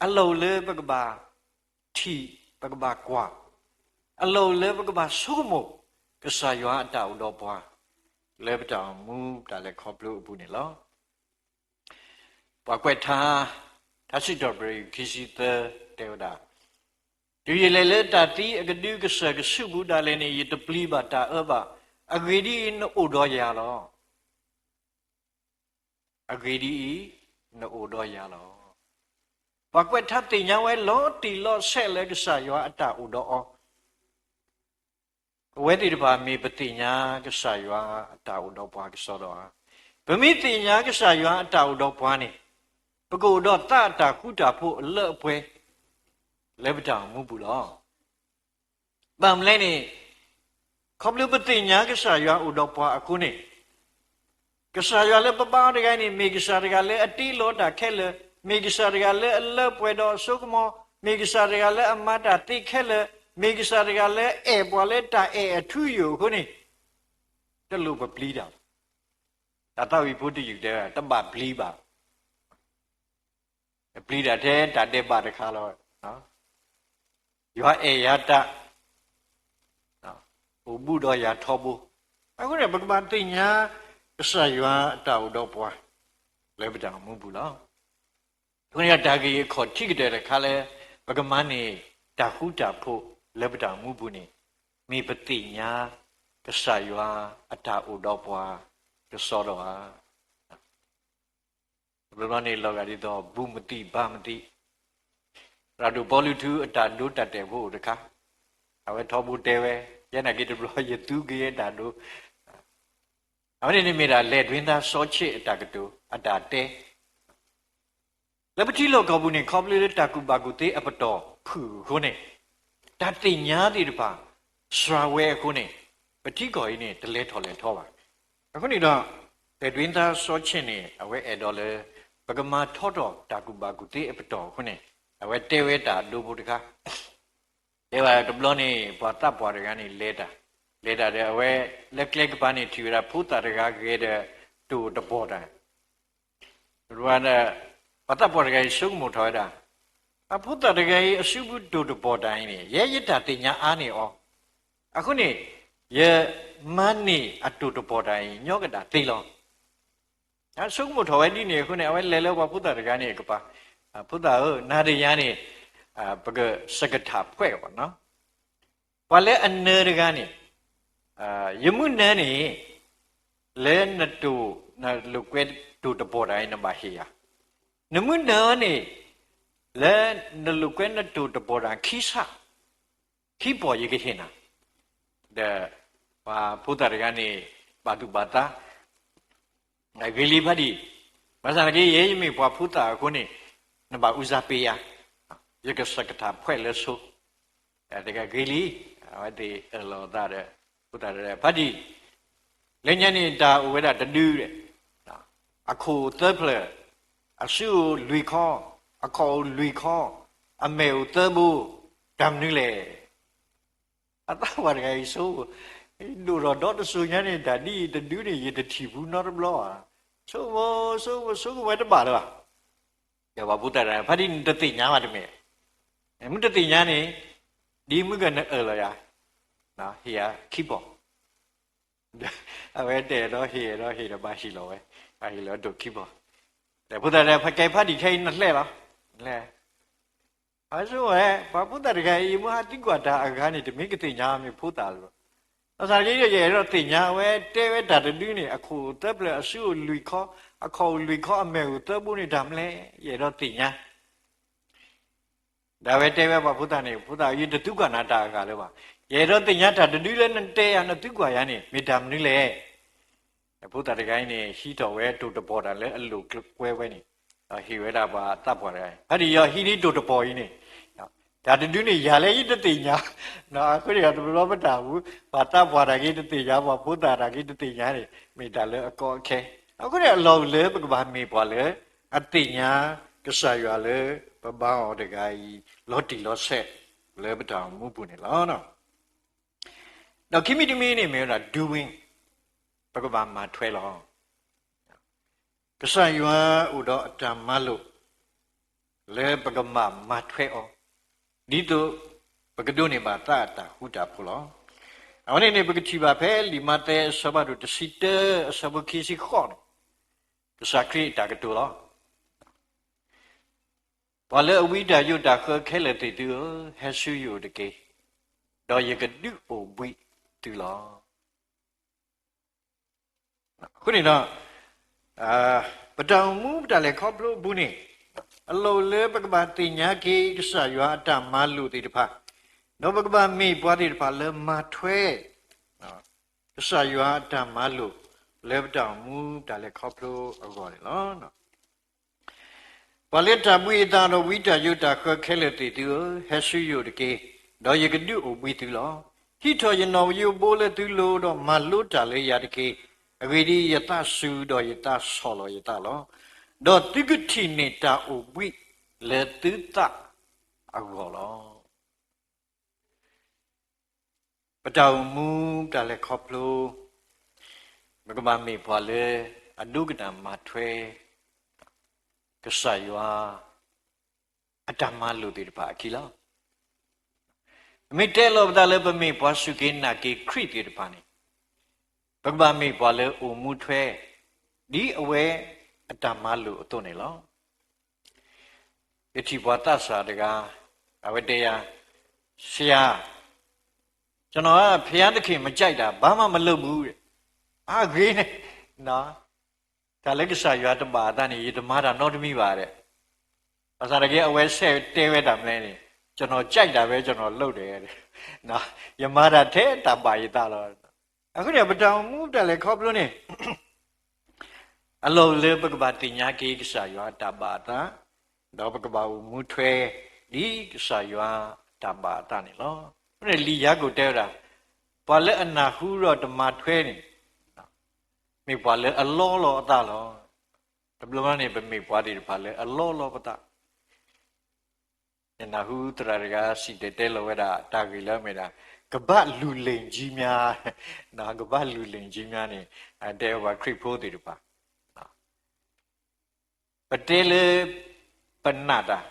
အလီၢ်အိၣ်လၢပကဘၣ်ထံၣ် ပကဘၣ်ကွၢ်, အလီၢ်အိၣ်လၢပကဘၣ်ဆိကမိၣ် ကစၢ်ယွၤအတၢ်အိၣ်ဒီးပှၤ လၢပတၢ်အိၣ်မူတၢ်လဲၤခီဖျိအပူၤန့ၣ်လီၤ. ပှၤကွဲးထါ ထါစံးထီၣ်ပတြၢၤ ခံဆံသၢ တဲဝဲဒၣ်, တုၤယလဲၤလၢတၢ်သံအကဒုကစၢၢ်ကဆူးပူၤဒၣ်လဲာ်န့ၣ် ယတပျံၤဘၣ်တၢ်အၢဘၣ်. အဂ့ၢ်ဒ်အံၤ, နအိၣ်ဒီးယၤလီၤ. အဂ့ၢ်ဒ်အံၤ, နအိၣ်ဒီးယၤလီၤ. ပှၤကွဲးထါသ့ၣ်ညါဝဲလီၤတံၢ်လီၤဆဲးလၢကစၢ်ယွၤအတၢ်အိၣ်ဒီးအီၤ ပဝဲသ့ၣ်တဖၣ်မ့ၢ်ပသ့ၣ်ညါကစၢ်ယွၤအတၢ်အိၣ်ဒီးပှၤကစီဒီဧါ. ပမ့ၢ်သ့ၣ်ညါကစၢ်ယွၤအတၢ်အိၣ်ဒီးပှၤန့ၣ်, ပကအိၣ်ဒီးသးအတၢ်ဃူတၢ်ဖိးအလၢအပှဲၤ လၢပတၢ်အိၣ်မူပူၤလီၤ. ဘၣ်မနုၤလဲၣ်န့ၣ်, ခီဖျိပသ့ၣ်ညါကစၢ်ယွၤအိၣ်ဒီးပှၤအဃိန့ၣ်, ကစၢ်ယွၤလၢပဘါအီၤတဂၤန့ၣ် မ့ၢ်ကစၢ်တဂၤလၢအတ့လီၤတၢ်ခဲလၢာ်, မ့ၢ်ကစၢ်တဂၤလၢအလၢပှဲၤဒီးအစိကမီၤ, မ့ၢ်ကစၢ်တဂၤလၢအမၤတၢ်သ့ခဲလၢာ်, မ့ၢ်ကစၢ်တဂၤလၢအအဲၣ်ပှၤလၢတၢ်အဲၣ်အထူအယိာ်အဃိန့ၣ်, တလိၣ်ပပျံၤတၢ်ဘၣ်. တၢ်သးဝံၣ်ဖိတယုၢ်တဲဝဲ တဘၣ်ပျံၤဘၣ်. ပျံၤတၢ်ထဲတၢ်ဒဲးဘးတခါလီၤ. ယွၤအဲၣ်ယၤတၢ်, အိၣ်ဘူးဒီးယၤထီဘိ. အဃိန့ၣ် ပကဘၣ်သ့ၣ်ညါ ကစၢ်ယွၤအတၢ်အိၣ်ဒီးပှၤ လၢပတၢ်အိၣ်မူပူၤလီၤ. အဃိန့ၣ် တၢ်ဂ့ၢ်အခီၣ်ထံးကတၢၢ်တခါလၢ ပကမၤန့ၢ်တၢ်ဃူတၢ်ဖိးလၢပတၢ်အိၣ်မူပူၤန့ၣ်, မ့ၢ်ပသ့ၣ်ညါ ကစၢ်ယွၤအတၢ်အိၣ်ဒီးပှၤ ကစီဒီဧါ. တဘျီဘျီန့ၣ် လီၤဂာ်ဒ်သိး ဘူးမသံဘါမသံ, ရၤဒိၣ်ပီလူးထူအတၢ်ဒိတၢ်တဲာ်ဖိအိၣ်တခါ, အဝဲထီဘိတဲဝဲ, ယဲနာ်က့တဘျီယသူက့ၤအတၢ်ဒိ, အဝဲန့ၣ်န့ၣ်မ့ၢ်ဒၣ် လံာ်ဒွ့သါစီဆှံအတၢ်ကတိၤ အတၢ်တဲ လၢပထံလီၢ်ကီၢ်ပူၤန့ၣ် ခီဖျိလၢတၢ်ကူၣ်ဘၣ်ကူၣ်သ့အပတီၢ်ဖုၣ်အဃိန့ၣ်, တၢ်သ့ၣ်ညါသ့ၣ်တဖၣ် စှၤဝဲအဃိန့ၣ်, ပထံကီၢ်အံၤန့ၣ် တလဲၤထီၣ်လဲၤထီဘၣ်. အဃိန့ၣ်ဒီး လံာ်ဒွ့သါစီဆှံန့ၣ် အဝဲအဲၣ်ဒိးလၢ ပကမၤထီထီၣ်တၢ်ကူၣ်ဘၣ်ကူၣ်သ့အပတီၢ်အဃိန့ၣ်, အဝဲတဲဝဲတၢ်အဒိဖိတခါ တဲဝဲတဘျီန့ၣ် ပှၤသးပှၢ်တဂၤန့ၣ်လဲၤတၢ်, လဲၤတၢ်ဒီးအဝဲ လၢကျဲကပၤန့ၣ်ထံၣ်ဝဲဒၣ်ဖိသၣ်တဂၤဂဲၤဒီးတိၢ်တပီၢ်တၢ်, ဒီး ပှၤသးပှၢ်တဂၤအံၤဆိကမိၣ်ထီၣ်ဝဲဒၣ်, အဖိသၣ်တဂၤအံၤအစုပူၤတိၢ်တပီၢ်တၢ်အံၤန့ၣ် ယဲယတၢ်သ့ၣ်ညါအါန့ၢ်အီၤ, အဃိန့ၣ် ယမၤန့ၢ်အတိၢ်တပီၢ်တၢ်အံၤ ညီကဒၣ်သ့လီၤ. ဆိကမိၣ်ထီၣ်ဝဲဒ်န့ၣ်အဃိန့ၣ် အဝဲလဲၤလၢပှၤဖိသၣ်တဂၤန့ၣ်အကပၤ, ဖိသၣ်ဧၢ, နၤဒီးယၤန့ၣ် ပကစကထၢၣ်ဖှဲးအီၤနီၤ, ပှၤလၢအနၢၤတဂၤန့ၣ် ယမုၢ်နၢၤန့ၣ် လၢနတိၢ် နလိာ်ကွဲတိၢ်တပီၢ်တၢ်အံၤ နဘၣ်ဟ့ၣ်ယၤ, နမုၢ်နၢၤန့ၣ် လၢနလိာ်ကွဲနတိၢ်တပီၢ်တၢ်ခံဆၣ် ခံပီၢ်ယကဟ့ၣ်နၤ, ဒီးပှၤဖိသၣ်တဂၤန့ၣ် ဘၣ်သူၣ်ဘၣ်သး ဂ့ၤလံဖးဒံၣ်, ဘၣ်ဆၣ်သနာ်က့ ယဲယမ့ၢ်ပှၤဖိသၣ်အဃိန့ၣ် နဘၣ်အူစၢ်ပ့ၤယၤ, ယကစကထၢၣ်ဖှဲးလၢဆိ, တဂၤဂ့ၤလံ, အဝဲသ့ၣ်အၢၣ်လီၤအသးဒီး ဖိသၣ်တဂၤ ဖးဒံၣ်, လၢညါန့ၣ်တၢ်အိၣ်ဝဲဒၣ်တဒု, အခိၣ်အိၣ်သၢဖျၢၣ်, အစုအိၣ်လွံၢ်ခီ, အခီၣ်အိၣ်လွံၢ်ခီ, အမဲာ်အိၣ်သၢဘိ, တၢ်မနုၤလဲၣ်. အသးပှၢ်တဂၤအံၤဆိ, ဒိၣ်ထီၣ်ဒီတစိၤညါန့ၣ် တၢ်ဒ်အံၤတဒုန့ၣ် ယတထံၣ်ဘူးနီတဘျီဧါ. ဆိကမိၣ် ဆိကမိၣ် ဆိကမိၣ်ဝဲတဘၣ်လၢၤဘၣ်. ဒီးပှၤဖိသၣ်တဂၤ ဖါတံၢ်နတသ့ၣ်ညါဘၣ်တမ့ၢ်, မ့ၢ်တသ့ၣ်ညါန့ၣ် ဒ်မုၢ်ကနၢအၢၣ်လီၤယၤ, ဟ့ၣ်ယၤခံဘီၣ်. အဝဲတဲဒီးဟ့ၣ်ဒီးဟ့ၣ်ဒီးဘၣ်ဟ့ၣ်လီၤဝဲ, ဘၣ်ဟ့ၣ်လီၤဒိၣ်ခံဘီၣ်. ဒီးဖိသၣ်တဂၤ ဖါကဲဖါတံၢ်ခဲအံၤနလဲၤလီၤ, လဲၤ အဆိကမိၣ်ဝဲ ပှၤဖိသၣ်တဂၤအံၤ မ့ၢ်ဟးသံကွၢ်တၢ်အဂၤန့ၣ် တမ့ၢ်ကသ့ၣ်ညါမ့ၢ်ဖိသၣ်လၢၤဘၣ်. ဘၣ်ဆၣ်က့ဒီး ယအဲၣ်ဒိးသ့ၣ်ညါ အဝဲတဲဝဲတၢ်တဒုန့ၣ် အခိၣ်သၢဖျၢၣ် အစုအိၣ်လွံၢ်ခီ, အခီၣ်အိၣ်လွံၢ်ခီ အမဲာ်အိၣ်သၢဘိန့ၣ်တၢ်မနုၤလဲၣ် ယအဲၣ်ဒိးသ့ၣ်ညါ. ဒီးအဝဲတဲဝဲပှၤဖိသၣ်န့ၣ် ဖိသၣ်ဧၢ ယတသံကွၢ်နၤတၢ်အဂၤလၢၤဘၣ်. ယအဲၣ်ဒိးသ့ၣ်ညါတၢ်တဒုလၢနတဲယၤ နသံကွၢ်ယၤန့ၣ် မ့ၢ်တၢ်မနုၤလဲၣ်. ဖိသၣ်တဂၤအံၤန့ၣ် ဟံးထီၣ်ဝဲတိၣ်တပီၢ်တၢ်လၢအလိၣ်ကွဲဝဲန့ၣ်, ဒီးဟ့ၣ်ဝဲဒၣ်ပှၤသးပှၢ်တဂၤ, ဖါတံၢ်အံၤဟံးန့ၢ်တိၣ်တပီၢ်အံၤန့ၣ်, တၢ်တဒုန့ၣ် ယၤလၢယတသ့ၣ်ညါ, အဃိန့ၣ်ဒီးတဘျီဘျီပတၢ်အိၣ်မူ ပှၤသးပှၢ်တၢ်က့တသ့ၣ်ညါ ပှၤဖိသၣ်တၢ်က့တသ့ၣ်ညါန့ၣ် မ့ၢ်တၢ်လၢအကီအခဲ. အဃိန့ၣ် အလီၢ်အိၣ်လၢပကဘၣ်မ့ၢ်ပှၤလၢ အသ့ၣ်ညါကစၢ်ယွၤလၢပဘါအီၤတဂၤအံၤ လီၤတံၢ်လီၤဆဲးလၢပတၢ်အိၣ်မူပူၤန့ၣ်လီၤ. ဒီးခံမံၤတမံၤန့ၣ်မ့ၢ်ဝဲဒၣ် doing, ပကဘၣ်မၤထွဲလီၤ. ကစၢ်ယွၤအိၣ်ဒီးအတၢ်မၤလိာ် လၢပကဘၣ်မၤထွဲအီၤ ဒ်သိးပကဒိးန့ၢ်ဘၣ်သးအတၢ်ဃူတၢ်ဖိးလီၤ. အဝဲန့ၣ်န့ၣ် ပကထံၣ်ဘၣ်ဖဲလံာ်မးသဲအဆၢဖးဒိၣ်တဆံတၢ အဆၢဖိခံဆံဃိးန့ၣ်, ကစၢ်ခရံာ်အတၢ်ကတိၤလီၤ. ပှၤလၢအဝံတၢ်ယိးတၢ်ဃၢခဲလၢာ်သ့ၣ်သုဧၢ, ဟဲဆူယအိၣ်တက့ၢ်, ဒီးယကဒုးအိၣ်ဘှံးသုလီၤ. အဃိန့ၣ်ဒီး ပတၢ်အိၣ်မူပတၢ်လဲၤခီဖျိအပူၤန့ၣ် အလီၢ်အိၣ်လၢပကဘၣ်သ့ၣ်ညါက့ၤကစၢ်ယွၤအတၢ်မၤလိာ်သ့ၣ်တဖၣ်, ဒီးပကဘၣ်မ့ၢ်ပှၤသ့ၣ်တဖၣ်လၢမၤထွဲ ကစၢ်ယွၤအတၢ်မၤလိာ် လၢပတၢ်အိၣ်မူတၢ်လဲၤခီဖျိအဂီၢ်န့ၣ်လီၤ. ပှၤလၢတၢ်ဘှံးအသးဒီးဝံတၢ်ယိးတၢ်ဃၢခဲလၢာ်သ့ၣ်သုဧၢ, ဟဲဆူယအိၣ်တက့ၢ်, ဒီးယကဒုးအိၣ်ဘှံးသုလီၤ. ဟံးထီၣ်ယနီၣ်ယိးဘိလၢသုလိၤ, ဒီးမၤလိတၢ်လၢယၤတက့ၢ်. အဂ့ၢ်ဒ်အံၤ, ယသးစူၤဒီးယသးဆီၣ်လီၤယသးလီၤ. ဒီးသုကထံၣ်န့ၢ်တၢ်အိၣ်ဘှံးလၢသုသးအဂီၢ်လီၤ. ပတၢ်အိၣ်မူတၢ်လဲၤခီဖျိ, ပကဘၣ်မ့ၢ်ပှၤလၢအဒိကနၣ်မၤထွဲ ကစၢ်ယွၤအတၢ်မၤလိာ်သ့ၣ်တဖၣ်အခံလီၤ. ပမ့ၢ်တဲလီၤပသးလၢပမ့ၢ်ပှၤစူၢ်က့ၤနာ်က့ၤခရံာ်သ့ၣ်တဖၣ်န့ၣ်, ပကဘၣ်မ့ၢ်ပှၤလၢအိၣ်မူထွဲ ဒ်အဝဲအတၢ်မၤလိာ်အသိးန့ၣ်လီၤ. ယထံၣ်ပှၤသးစၢ်တဂၤ, အဝဲတဲယၤ, ဆရာ, ကျွန်တော်က ဘုရားသခင် မကြိုက်တာ ဘာမှမလုပ်ဘူးတဲ့. အဂ့ၤန့ၣ်, တၢ်လၢကစၢ်ယွၤတဘၣ်အသးန့ၣ် ယတမၤတၢ်နီတမံၤဘၣ်တဲ့. ဘၣ်ဆၣ်တက့ၢ် အဝဲဆဲးတဲဝဲတၢ်မနုၤလဲၣ်န့ၣ်, ကျွန်တော်ကြိုက်တာပဲ ကျွန်တော်လုပ်တယ်တဲ့. ယမၤတၢ်ထဲတၢ်ဘၣ်ယသးလီၤ. အဃိန့ၣ် ပတၢ်အိၣ်မူတၢ်လဲၤခီဖျိန့ၣ် အလီၢ်အိၣ်လၢပကဘၣ်သ့ၣ်ညါက့ၤကစၢ်ယွၤအတၢ်ဘၣ်အသး, ဒီးပကဘၣ်အိၣ်မူထွဲ ဒ်ကစၢ်ယွၤအတၢ်ဘၣ်အသးန့ၣ်လီၤ. အဃိန့ၣ် လံာ်ယၤကိာ်တဲဝဲဒၣ်, ပှၤလၢအနၢ်ဟူဒီးတမၤထွဲန့ၣ်, မ့ၢ်ပှၤလၢအလီလီၤအသးလီၤ. တဘျီဘျီန့ၣ် ပမ့ၢ်ပှၤသ့ၣ်တဖၣ်လၢအလီလီၤပသး ယနၢ်ဟူသရၣ်တဂၤစံၣ်တဲၤတဲလီၤဝဲဒၣ် တၢ်ဂ့ၢ်လၢအမ့ၢ်ဒၣ် ကမ္ဘာ့လူလင်ကြီးများ, ကမ္ဘာ့လူလင်ကြီးများန့ၣ် တဲဝဲပှၤခရံာ်ဖိသ့ၣ်တဖၣ် ပတဲလၢပနာ်တၢ်,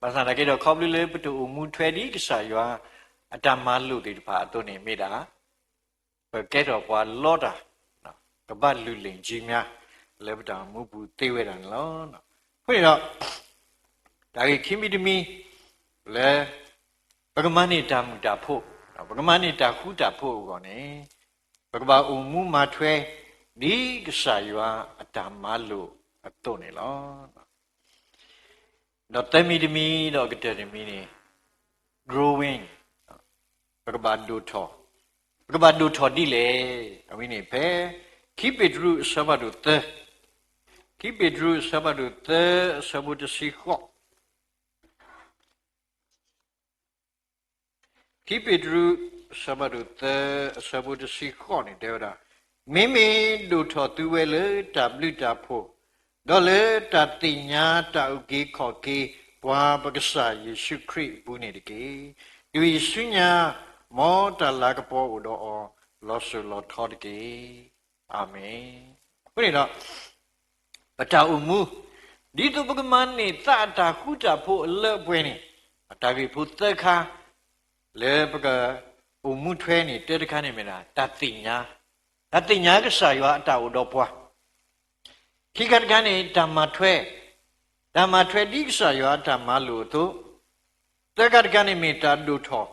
ဘၣ်ဆၣ်သနာ်က့ဒီး ခီဖျိလၢပတအိၣ်မူထွဲဒ်ကစၢ်ယွၤအတၢ်မၤလိာ်သ့ၣ်တဖၣ်အသိးန့ၣ် မ့ၢ်ဒၣ် ပကဲထီၣ်ပှၤလီတၢ်, ကမ္ဘာ့လူလင်ကြီးများ လၢပတၢ်အိၣ်မူပူၤသ့ဝဲဒၣ်န့ၣ်လီၤ. အဃိန့ၣ်ဒီး တၢ်ဂ့ၢ်ခံမံၤတမံၤလၢ ပကမၤန့ၢ်တၢ်မုာ်တၢ်ဖိး, ပကမၤန့ၢ်တၢ်ဃူတၢ်ဖိးအဂီၢ်န့ၣ် ပကဘၣ်အိၣ်မူမၤထွဲ ဒ်ကစၢ်ယွၤအတၢ်မၤလိာ်အသိးန့ၣ်လီၤ. ဒီးသၢမံၤတမံၤဒီးအကတၢၢ်တမံၤန့ၣ် growing, ပကဘၣ်ဒိၣ်ထီၣ်, ပကဘၣ်ဒိၣ်ထီၣ်ဒ်လဲၣ်. အဝဲန့ၣ်ဖဲ ခံပ့းတရူးအဆၢဖးဒိၣ်သၢ, ခံပ့းတရူးအဆၢဖးဒိၣ်သၢ အဆၢဖိတဆံဃိး ခံပ့းတရူး အဆၢဖးဒိၣ်သၢ အဆၢဖိတဆံဃိးန့ၣ် တဲဝဲဒၣ်, မ့မ့ၢ်ဒိၣ်ထီၣ်သုဝဲလၢတၢ်ဘျုးတၢ်ဖှိၣ်, ဒီးလၢတၢ်သ့ၣ်ညါတၢ်အုၣ်က့ၤခီၣ်က့ၤ ပှၤပကစၢ်ယ့ၣ်ၡူးခရံာ်အပူၤန့ၣ်တက့ၢ်. တုၤအံၤဆူညါ မ်တၢ်လၤကပီၤအိၣ်ဒီးအီၤ လီၤစိၤလီၤထီတက့ၢ်. အၤမ့ၣ်. အဃိန့ၣ်ဒီး ပတၢ်အိၣ်မူ, ဒ်သိးပကမၤန့ၢ်သးအတၢ်ဃူတၢ်ဖိးအလၢအပှဲၤန့ၣ်, တၢ်ဂ့ၢ်ဖိသၢခါ လၢပကအိၣ်မူထွဲန့ၣ် တၢတခါန့ၣ်မ့ၢ်ဒၣ် တၢ်သ့ၣ်ညါ, တၢ်သ့ၣ်ညါကစၢ်ယွၤအတၢ်အိၣ်ဒီးပှၤ, ခံခါတခါန့ၣ် တၢ်မၤထွဲ, တၢ်မၤထွဲဒ်ကစၢ်ယွၤအတၢ်မၤလိာ်အသိး, သၢခါတခါန့ၣ်မ့ၢ်တၢ်ဒိၣ်ထီၣ်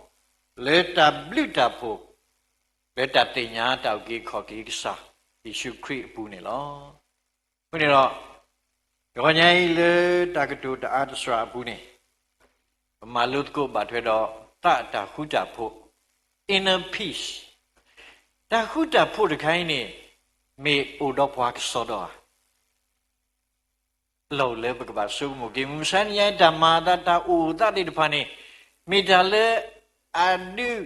လၢတၢ်ဘျုးတၢ်ဖှိၣ် လၢတၢ်သ့ၣ်ညါတၢ်အုၣ်က့ၤခီၣ်က့ၤကစၢ်ယ့ၣ်ၡူးခရံာ်အပူၤန့ၣ်လီၤ. အဃိန့ၣ်ဒီး တဂီၤညါအံၤလၢတၢ်ကတိၤတအါတစှၤအပူၤန့ၣ်, ပမၤလိသကိးဘၣ်ထွဲဒီး သးအတၢ်ဃူတၢ်ဖိး inner peace, တၢ်ဃူတၢ်ဖိးတခါအံၤန့ၣ် မ့ၢ်အိၣ်ဒီးပှၤကစီဒီဧါ. လီၢ်လၢပကဘၣ်ဆိကမိၣ်က့ၤ မုၢ်မဆါတနံၤညါအံၤ တၢ်မၤအသးတၢ်အိၣ်အသးသ့ၣ်တဖၣ်န့ၣ် မ့ၢ်တၢ်လၢအဒုး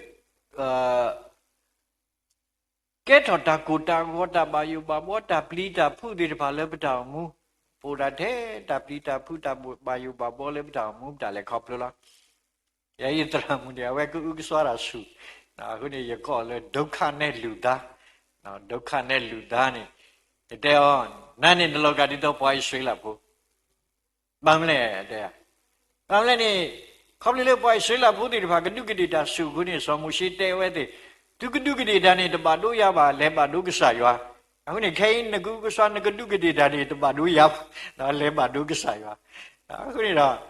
ကဲထီၣ်တၢ်ကိၢ်တၢ်ဂီၤ တၢ်ဘၣ်ယိၣ်ဘၣ်ဘှီ တၢ်ပျံၤတၢ်ဖုးသ့ၣ်တဖၣ်လၢပတၢ်အိၣ်မူ, ပအိၣ်ဒၣ်ထဲတၢ်ပျံၤတၢ်ဖုး တၢ်ဘၣ်ယိၣ်ဘၣ်ဘှီလၢပတၢ်အိၣ်မူ ပတၢ်လဲၤခီဖျိလီၤ. ယဲယသရၣ်မုၣ်န့ၣ် အဝဲကအုကစွါတၢ်ဆူၣ်, အဃိန့ၣ် ယကိးလၢ ဒုက္ခနဲ့လူသား, ဒုက္ခနဲ့လူသားန့ၣ်, ယတဲအီၤ, နၤန့ၣ်နလီၤဂာ်ဒ်သိးပှၤအံၣ်စရ့လးဖိ ဘၣ်မနုၤလဲၣ်, တဲ, ဘၣ်မနုၤလဲၣ်န့ၣ်, ခီဖျိလၢပှၤအံၣ်စရ့လးဖိသ့ၣ်တဖၣ် ကဒူးကဒ့ၣ်တၢ်ဆူၣ်အဃိန့ၣ် စီၤမိၤၡ့တဲဝဲသ့ၣ်, သုကဒူးကဒ့ၣ်တၢ်န့ၣ် တဘၣ်ဒိယၤဘၣ်, လဲၤဘၣ်ဒိကစၢ်ယွၤ. အဃိန့ၣ် ခဲအံၤနကအုကစွါ နကဒူးကဒ့ၣ်တၢ်န့ၣ် တဘၣ်ဒိယၤဘၣ်, လဲၤဘၣ်ဒိကစၢ်ယွၤ. အဃိန့ၣ်ဒီး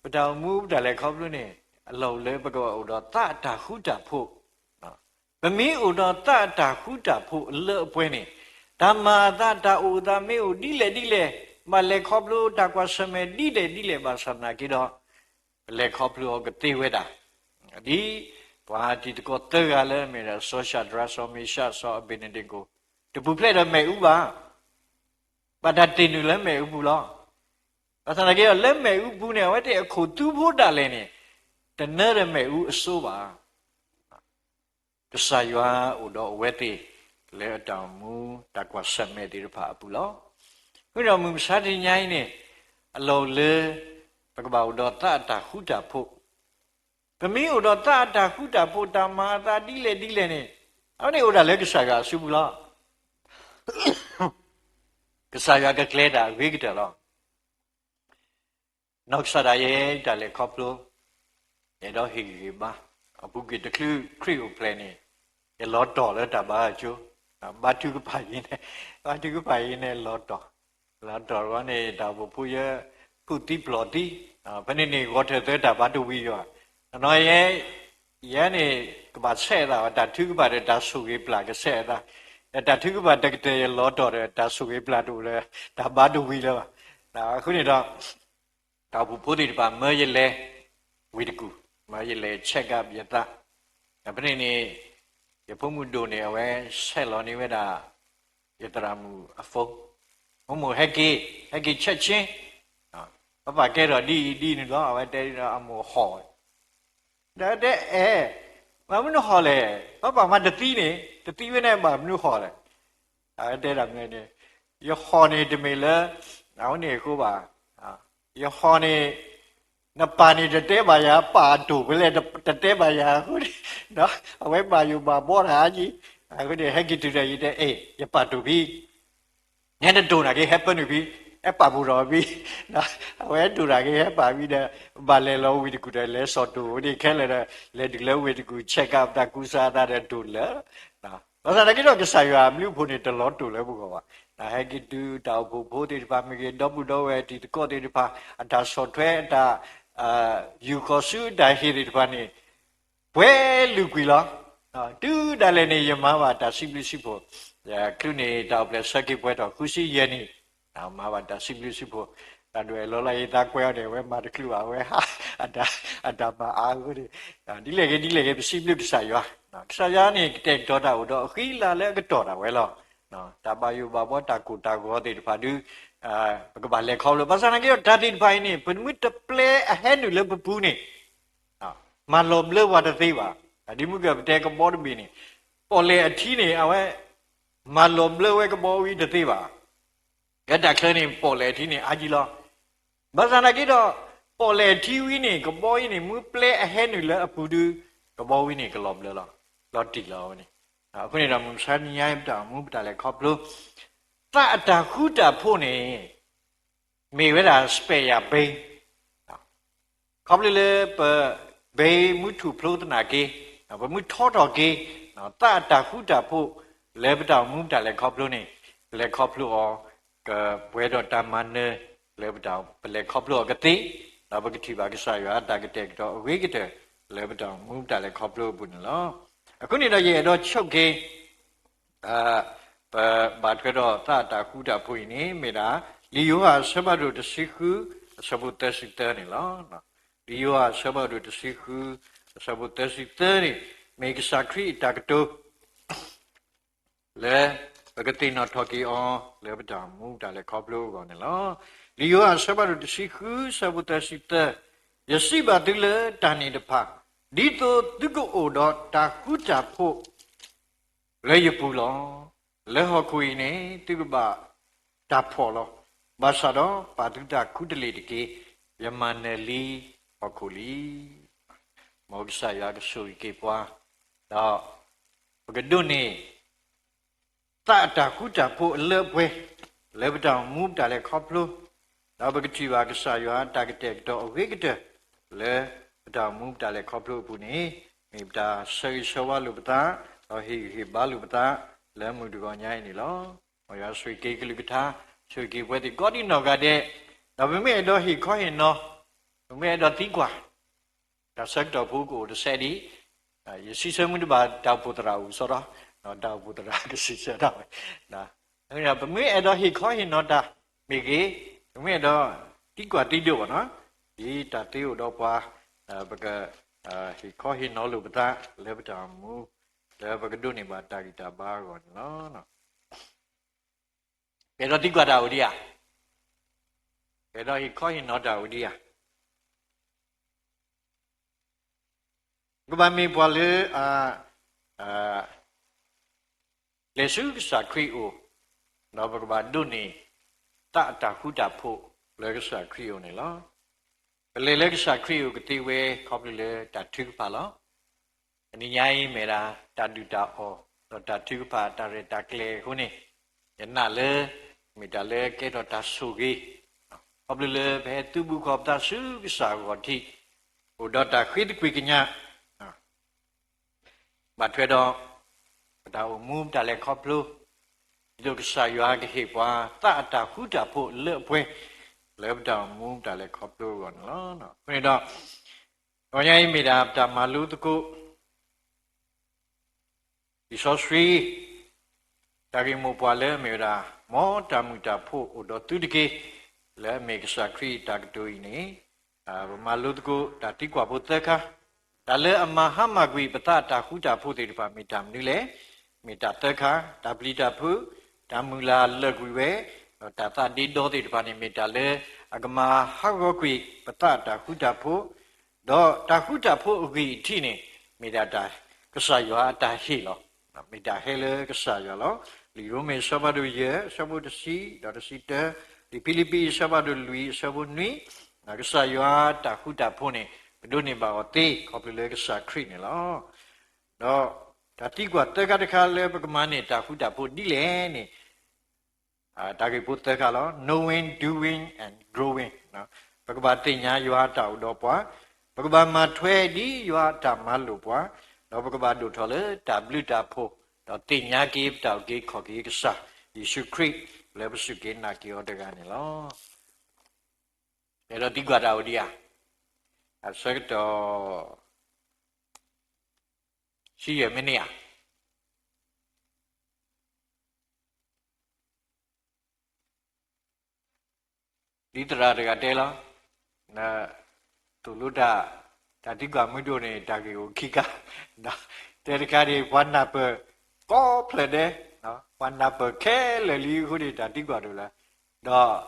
ပတၢ်အိၣ်မူပတၢ်လဲၤခီဖျိန့ၣ် အလီၢ်အိၣ်လၢပကအိၣ်ဒီးသးအတၢ်ဃူတၢ်ဖိး ပမ့ၢ်အိၣ်ဒီးသးအတၢ်ဃူတၢ်ဖိးအလၢအပှဲၤန့ၣ်, တၢ်မၤအသးတၢ်အိၣ်အသးမ့ၢ်အိၣ်ဒ်လဲၣ်ဒ်လဲၣ်, ဘၣ်လဲၤခီဖျိတၢ်ကွၢ်ဆၢၣ်မဲာ်ဒ်လဲၣ်ဒ်လဲၣ်ဘၣ်ဆၣ်သနာ်က့ဒီး, ပလဲၤခီဖျိအီၤကသ့ဝဲဒၣ်. ဒ်ပှၤတံၤသကိးသၢဂၤလၢအမ့ၢ်ဒၣ် စီၤၡၤဒြး စီၤမ့ၡး စီၤအဘ့းနဒ့ကိၤ, တပူၤဖျဲးဒီးမ့ၣ်အူဘၣ်, ဘၣ်တၢ်တ့ၢ်နုာ်လၢမ့ၣ်အူပူၤလီၤ. ဘၣ်ဆၣ်သနာ်က့ဒီး လၢမ့ၣ်အူပူၤန့ၣ် အဝဲသ့ၣ်အခိၣ်သူဖိဒၣ်လဲာ်န့ၣ်, တနၢဒီးမ့ၣ်အူအစိဘၣ်. ကစၢ်ယွၤအိၣ်ဒီးအဝဲသ့ၣ် လၢအတၢ်အိၣ်မူတၢ်ကွၢ်ဆၢၣ်မဲာ်သ့ၣ်တဖၣ်အပူၤလီၤ. အဃိဒီးမုၢ်မဆါတနံၤညါအံၤန့ၣ်, အလီၢ်အိၣ်လၢ ပကဘၣ်အိၣ်ဒီးသးအတၢ်ဃူတၢ်ဖိး, ပမ့ၢ်အိၣ်ဒီးသးအတၢ်ဃူတၢ်ဖိး တၢ်မၤအသးဒ်လဲၣ်ဒ်လဲၣ်န့ၣ်, အဝဲန့ၣ်အိၣ်ဒၣ်လၢကစၢ်ယွၤအစုပူၤလီၤ. ကစၢ်ယွၤကကျဲၤတၢ်အဂ့ၤကတၢၢ်လီၤ. နီၢ်ကစၢ်ဒၣ်ယဲ တၢ်လဲၤခီဖျိ, ယအဲၣ်ဒိးဟ့ၣ်ဂံၢ်ဟ့ၣ်ဘါ, အပူၤကွံာ်တချုးခရံာ်အိၣ်ဖျဲၣ်န့ၣ်, ယလီၤတီၢ်လၢတၢ်ဘါအကၠိ, ဘါထုကဖၣ်ယဲန့ၣ်, ဘါထုကဖၣ်ယဲန့ၣ်လီၤတီၢ်, လီၤတီၢ်တဘျီန့ၣ် တၢ်အိၣ်ဖှိၣ်ဖိယဲ ဖုးသံပျီၢ်သံ, ဖဲန့ၣ်န့ၣ် ဂီၤထၢၣ်သၢတၢ်ဘါတဝံၤယွၤ, နီၢ်ယဲ ယဲန့ၣ် ကဘၣ်ဆဲးအသးအီၤ တၢ်ထုကဖၣ်ဒီးတၢ်ဆိၣ်ဂ့ၤပျၢ်ကဆဲးအသး, ဒီးတၢ်ထုကဖၣ်တကတၢၢ်ယလီၤတီၢ်ဒီး တၢ်ဆိၣ်ဂ့ၤပျၢ်တအိၣ်လၢၤ, တၢ်ဘါတဝံၤလၢၤဘၣ်. အဃိန့ၣ်ဒီး တၢ်အိၣ်ဖှိၣ်ဖိသ့ၣ်တဖၣ် မၢယလဲၤဝ့ၢ်တကူၣ်, မၢယလဲၤ check up ယသး, ဖဲန့ၣ်န့ၣ် ယဖိမုၣ်ဒိၣ်န့ၣ် အဝဲဆဲးလီၤန့ၢ်ဝဲဒၣ် ယသရၣ်မုၣ်အ phone, မိၢ်မိၢ်ဟဲက့ၤ, ဟဲက့ၤ check ဆ့, ပၢ်ပၢ်ကဲထီၣ်ဒ်အံၤဒ်နုၤလီၤ, အဝဲတဲအမိၢ်ဟီၣ် ဒီးတဲအဲၣ်, ဘၣ်မနုၤဟီၣ်လဲၣ်, ပၢ်ပၢ်မၤတသံန့ၣ် တသံဝဲန့ၣ် ဘၣ်မနုၤဟီၣ်လဲၣ်, အဝဲတဲဒၣ်မ့ၢ်န့ၣ်, ယဟီၣ်န့ၣ်တမ့ၢ်လၢ အဝဲန့ၣ်အဃိဘၣ်, ယဟီၣ်န့ၣ် နပၢ်န့ၣ်တတဲဘၣ်ယၤ, ပၢ်အတိၢ်ဖဲလဲၣ်တတဲဘၣ်ယၤအဃိန့ၣ်, အဝဲဘၣ်ယိၣ်ဘၣ်ဘှီတၢ်အါကံ, အဃိန့ၣ် ဟဲက့ၤတုၤဒီးယတဲ အဲၣ် ယပာ်တိၢ်ဖံ ညါတတိၢ်နာ်က့ ဟဲပၢနုာ်ဖံ, ဟဲပာ်ပူၤထီၣ်ဖံ, အဝဲတိၢ်နာ်က့ ဟဲပာ်ဖံဒီး ဘၣ်လဲၤလီၤဝ့ၢ်တကူၣ်ဒီး လဲၤစိာ်တိၢ်ဝဲဒၣ်ခဲလၢာ်ဒီး လဲၤတုၤလၢဝ့ၢ်တကူၣ် check up သးကူစါသးဒီးတိၢ်လၢာ်, ဘၣ်ဆၣ်သနာ်က့ဒီး ကစၢ်ယွၤအဘျုးအဖှိၣ်န့ၣ် တလီၤတိၢ်လၢပဂီၢ်ဘၣ်. ဟဲက့ၤတုၤတၢ်အိၣ်ဖှိၣ်ဖိသ့ၣ်တဖၣ် မ့ၢ်ဂ့ၤ ဒီပုၢ်ဒီဝဲၢ်တံၤသကိးသ့ၣ်တဖၣ် အတၢ်ဆီၣ်ထွဲ အတၢ် ယူာ်ဃီၤဆူအတၢ်ဟ့ၣ်သ့ၣ်တဖၣ်န့ၣ် ပှဲၤလုာ်ကွံာ်လီၤ. တုၤဒၣ်လဲာ်န့ၣ် ယမၤဘၣ်တၢ်စံးဘျုးစံးဖှိၣ်, ယချုးန့ၣ် တၢ်အိၣ်ဖျဲၣ်ဆၢက့ၤပှဲၤထီၣ်ဃုဆံယဲၢ်နံၣ်, မၤဘၣ်တၢ်စံးဘျုးစံးဖှိၣ်, တၢ်ဒွဲၣ်လီၤလၢယသးကွဲအီၤန့ၣ် အဝဲမၤတချုးဘၣ်, အဝဲဟး အတၢ်မၤအါအဃိန့ၣ်, ဒ်လဲၣ်ဂ့ၤဒ်လဲၣ်ဂ့ၤ ပစံးဘျုးကစၢ်ယွၤ, ကစၢ်ယွၤန့ၣ် ကတဲာ်ကတီၤတၢ်အိၣ်ဒီးအဃံအလၤလၢအကတီၢ်ဒၣ်ဝဲလီၤ. တၢ်ဘၣ်ယိၣ်ဘၣ်ဘှီ တၢ်ကိၢ်တၢ်ဂီၤသ့ၣ်တဖၣ်ဒုး ပကဘၣ်လဲၤခီဖျိ, ဘၣ်ဆၣ်သနာ်က့ဒီး တၢ်သ့ၣ်တဖၣ်အံၤန့ၣ် ပမ့ၢ်တပျဲအဟဲနုာ်လၢပပူၤန့ၣ် မၤလီၤဘျၢပှၤတသ့ဘၣ်. ဒ်မုၢ်ကပတဲကဘီတဘ့ၣ်န့ၣ်, ပီၣ်လဲၣ်အထံန့ၣ် အဝဲ မၤလီၤဘျၢဝဲကဘီဝံၤတသ့ဘၣ်. လၢတၢ်ချၢန့ၣ် ပီၣ်လဲၣ်အထံန့ၣ် အါကံလီၤ. ဘၣ်ဆၣ်သနာ်က့ဒီး ပီၣ်လဲၣ်အထံဝံၤန့ၣ် ကဘီအံၤန့ၣ် မ့ၢ်ပျဲအဟဲနုာ်လၢအပူၤဒုး ကဘီဝံၤန့ၣ် ကလီၤဘျၢလီၤ, လီၤတံၢ်လီၤဝဲန့ၣ်. အဃိန့ၣ်ဒီး မုၢ်မဆါတနံၤညါအံၤ ပတၢ်အိၣ်မူ ပတၢ်လဲၤခီဖျိ သးအတၢ်ဃူတၢ်ဖိးန့ၣ် မ့ၢ်ဝဲဒၣ် spare ယၤဘဲ ခီဖျိလၢပဘဲမုၢ်ထူၣ်ဖျိသနာ်က့ ပမုၢ်ထီထီၣ်က့ၤ သးအတၢ်ဃူတၢ်ဖိးလၢပတၢ်အိၣ်မူပတၢ်လဲၤခီဖျိန့ၣ် ပလဲၤခီဖျိအီၤ ကပှဲၤဒီးတၢ်မၤနၢၤလၢပတၢ် ပလဲၤခီဖျိအီၤကသ့, ဒီးပကထံၣ်ဘၣ်ကစၢ်ယွၤအတၢ်ကတဲာ်ကတီၤအဂ့ၤကတၢၢ်လၢပတၢ်အိၣ်မူပတၢ်လဲၤခီဖျိအပူၤန့ၣ်လီၤ. အဃိန့ၣ်ဒီးယအဲၣ်ဒိးဆိးက့ၤ ပဘၣ်ထွဲဒီးသးအတၢ်ဃူတၢ်ဖိးအံၤန့ၣ် မ့ၢ်ဒၣ် လံာ်ယိၤဟၣ်အဆၢဖးဒိၣ်တဆံဃု အဆၢဖိသၢဆံသၢန့ၣ်လီၤ. လံာ်ယိၤဟၣ်အဆၢဖးဒိၣ်တဆံဃု အဆၢဖိသၢဆံသၢန့ၣ် မ့ၢ်ကစၢ်ခရံာ်အတၢ်ကတိၤ လၢပကသ့ၣ်နီၣ်ထီၣ်က့ၤအီၤ လၢပတၢ်အိၣ်မူတၢ်လဲၤခီဖျိအဂီၢ်န့ၣ်လီၤ. လံာ်ယိၤဟၣ်အဆၢဖးဒိၣ်တဆံဃု အဆၢဖိသၢဆံသၢ, ယစံးဘၣ်သုလၢတၢ်န့ၣ်တဖၣ်, ဒ်သိးသုကအိၣ်ဒီးတၢ်ဃူတၢ်ဖိး လၢယပူၤလီၤ. လၢဟီၣ်ခိၣ်အံၤန့ၣ် သုကဘၣ်တၢ်ဖှီၣ်လီၤ. ဘၣ်ဆၣ်ဒီးပာ်သုတၢ်ခူတလ့ၢ်တက့ၢ်. ယမၤနၢၤလံဟီၣ်ခိၣ်လံ. မ်ကစၢ်ယွၤကဆိၣ်ဂ့ၤက့ၤပှၤ, ဒီးပကဒိးန့ၢ် သးအတၢ်ဃူတၢ်ဖိးအလၢအပှဲၤ လၢပတၢ်အိၣ်မူပတၢ်လဲၤခီဖျိ, ဒီးပကထံၣ်ဘၣ်ကစၢ်ယွၤအတၢ်ကတဲာ်ကတီၤအဂ့ၤကတၢၢ် လၢပတၢ်အိၣ်မူပတၢ်လဲၤခီဖျိအပူၤန့ၣ် မ့ၢ်ပတၢ်ဆၢဂ့ၤဆၢဝါလိာ်ပသး, ဒီးဟ့ၣ်ဂံၢ်ဟ့ၣ်ဘါလိာ်ပသး လၢမုၢ်တဂီၤညါအံၤန့ၣ်လီၤ. မ်ယွၤဆိၣ်ဂ့ၤက့ၤကလုၢ်ကထါ, ဆိၣ်ဂ့ၤက့ၤပဝဲသ့ၣ်ကိးဒံနီၢ်ဂၤဒဲး, ဒီးပမ့ၢ်အဲၣ်ဒိးဟ့ၣ်ခီဟ့ၣ်နီၤ, ပမ့ၢ်အဲၣ်ဒိးသံကွၢ် တၢ်ဆၢကတီၢ်ဖိကအိၣ်တစဲးဒံး, ယစံးဆၢမုၢ်တဘၣ် တၢ်အိၣ်ဖှိၣ်သရၣ်အိၣ်စ့ၢ်ကီး, တၢ်အိၣ်ဖှိၣ်သရၣ်ကစံးဆၢတၢ်ဝဲ, ပမ့ၢ်အဲၣ်ဒိးဟ့ၣ်ခီဟ့ၣ်နီၤတၢ်မ့ၢ်ဂ့ၤ, ပမ့ၢ်အဲၣ်ဒိးသံကွၢ်သံဒိးဘၣ်နီၤ, ဒ်တၢ်သ့အိၣ်ဒီးပှၤ, ပက ဟ့ၣ်ခီဟ့ၣ်နီၤလိာ်ပသးလၢပတၢ်အိၣ်မူ, လၢပကဒိးန့ၢ်ဘၣ်တၢ်ဂံၢ်တၢ်ဘါအဂီၢ်န့ၣ်လီၤ. ပအဲၣ်ဒိးသံကွၢ်တၢ်အိၣ်ဒံးဧါ, ပအဲၣ်ဒိးဟ့ၣ်ခီဟ့ၣ်နီၤတၢ်အိၣ်ဒံးဧါ. ပကဘၣ်မ့ၢ်ပှၤလၢ လဲၤဆူကစၢ်ခရံာ်အအိၣ်, ဒီးပကဘၣ်ဒိးန့ၢ် သးအတၢ်ဃူတၢ်ဖိးလၢကစၢ်ခရံာ်အအိၣ်န့ၣ်လီၤ. ပလဲၤလၢကစၢ်ခရံာ်အအိၣ်ကသ့ဝဲ ခီဖျိလၢတၢ်ထုကဖၣ်လီၤ. တနံၤညါအံၤမ့ၢ်ဒၣ် တၢ်ဒုၣ်တၢ်အီၣ် ဒီးတၢ်ထုကဖၣ်တၢ်ရဲၣ်တၢ်ကျဲၤအဃိန့ၣ်, ယနာ်လၢ မ့ၢ်တၢ်လၢကဲထီၣ်တၢ်ဆိၣ်ဂ့ၤ, ခီဖျိလၢပဟဲသုးဘူးဃီၤပသးဆူကစၢ်အဂီၢ်ထံး, အိၣ်ဒီးတၢ်ဃ့သကွံာ်ကညး ဘၣ်ထွဲဒီး ပတၢ်အိၣ်မူပတၢ်လဲၤခီဖျိ, ဒ်သိးကစၢ်ယွၤကဟ့ၣ်ပှၤ သးအတၢ်ဃူတၢ်ဖိးလၢအပှဲၤ လၢပတၢ်အိၣ်မူပတၢ်လဲၤခီဖျိအဂီၢ်န့ၣ်လီၤ. အဃိန့ၣ်ဒီး တနံၤညါအံၤမ့ၢ်ဒၣ်ပတၢ်မၤလိသကိး လံာ်စီဆှံ တၢ်ဂ့ၢ်မိၢ်ပှၢ်လၢအမ့ၢ်ဝဲဒၣ် မ်တၢ်မုာ်တၢ်ဖိးအိၣ်ဒီးသုတက့ၢ်, လၢအမ့ၢ်ကစၢ်ခရံာ်အတၢ်ကတိၤအံၤန့ၣ်, ပမၤလိသကိးတၢ်သံကွၢ်ဖိသၢခါ, တၢ်လၢအမၤဟါမၢ်ကွံာ်ပသးအတၢ်ဃူတၢ်ဖိးသ့ၣ်တဖၣ်မ့ၢ်တၢ်မနုၤလဲၣ်. မ့ၢ်တၢ်သၢခါ, တၢ်ပျံၤတၢ်ဖုး, တၢ်မုၢ်လၢ်လၢာ်ကွံာ်ဝဲ, ဒီးတၢ်သးဒ့ဒီသ့ၣ်တဖၣ်န့ၣ် မ့ၢ်တၢ်လၢအကမၤဟးဂီၤကွံာ်ပသးအတၢ်ဃူတၢ်ဖိး, ဒီးတၢ်ဃူတၢ်ဖိးအဂံၢ်အထံးန့ၣ် မ့ၢ်ဒၣ်တၢ်ကစၢ်ယွၤအတၢ်ဟ့ၣ်လီၤ. မ့ၢ်တၢ်ဟဲလၢကစၢ်ယွၤလီၤ. လံာ်ရိမ့ၤအဆၢဖးဒိၣ်ယဲၢ် အဆၢဖိတဆံ ဒီးတဆံတၢ, လံာ်ဖံလံးပံၤအဆၢဖးဒိၣ်လွံၢ် အဆၢဖိနွံ, ကစၢ်ယွၤတၢ်ဃူတၢ်ဖိးန့ၣ် ပဒိးန့ၢ်ဘၣ်အီၤသ့ ခီဖျိလၢကစၢ်ခရံာ်န့ၣ်လီၤ. ဒီးတၢ်သံကွၢ်သၢခါတခါလၢပကမၤန့ၢ်တၢ်ဃူတၢ်ဖိးဒ်လဲၣ်န့ၣ် တၢ်ဂ့ၢ်ဖိသၢခါလီၤ. Knowing, doing, and growing. ပကဘၣ်သ့ၣ်ညါယွၤအတၢ်အိၣ်ဒီးပှၤ, ပကဘၣ်မၤထွဲဒ်ယွၤအတၢ်မၤလိာ်ပှၤ, ဒီးပကဘၣ်ဒိၣ်ထီၣ်လၢတၢ်ဘျုးတၢ်ဖှိၣ်, ဒီးသ့ၣ်ညါက့ၤပတၢ်အုၣ်က့ၤခီၣ်က့ၤကစၢ်ယ့ၣ်ၡူးခရံာ် လၢပစူၢ်က့ၤနာ်က့ၤအီၤတဂၤန့ၣ်လီၤ. အဲၣ်ဒိးသံကွၢ်တၢ်အိၣ်ဒံးဧါ. အဆၢကတီၢ် ဆံယဲၢ်မံးနံးဧါ. ဒ်သရၣ်တဂၤတဲလီၤ, သိၣ်လိတၢ်, တၢ်သံကွၢ်မုၢ်ဒိၣ်န့ၣ် တၢ်ဂ့ၢ်အိၣ်ခံခါ, တဲတခါန့ၣ် ပှၤနၢ်ပၢၢ်ကိးဖျၢၣ်ဒဲး, ပှၤနၢ်ပၢၢ်ခဲလၢာ်လံအဃိန့ၣ် တၢ်သံကွၢ်ဒိၣ်လၢ,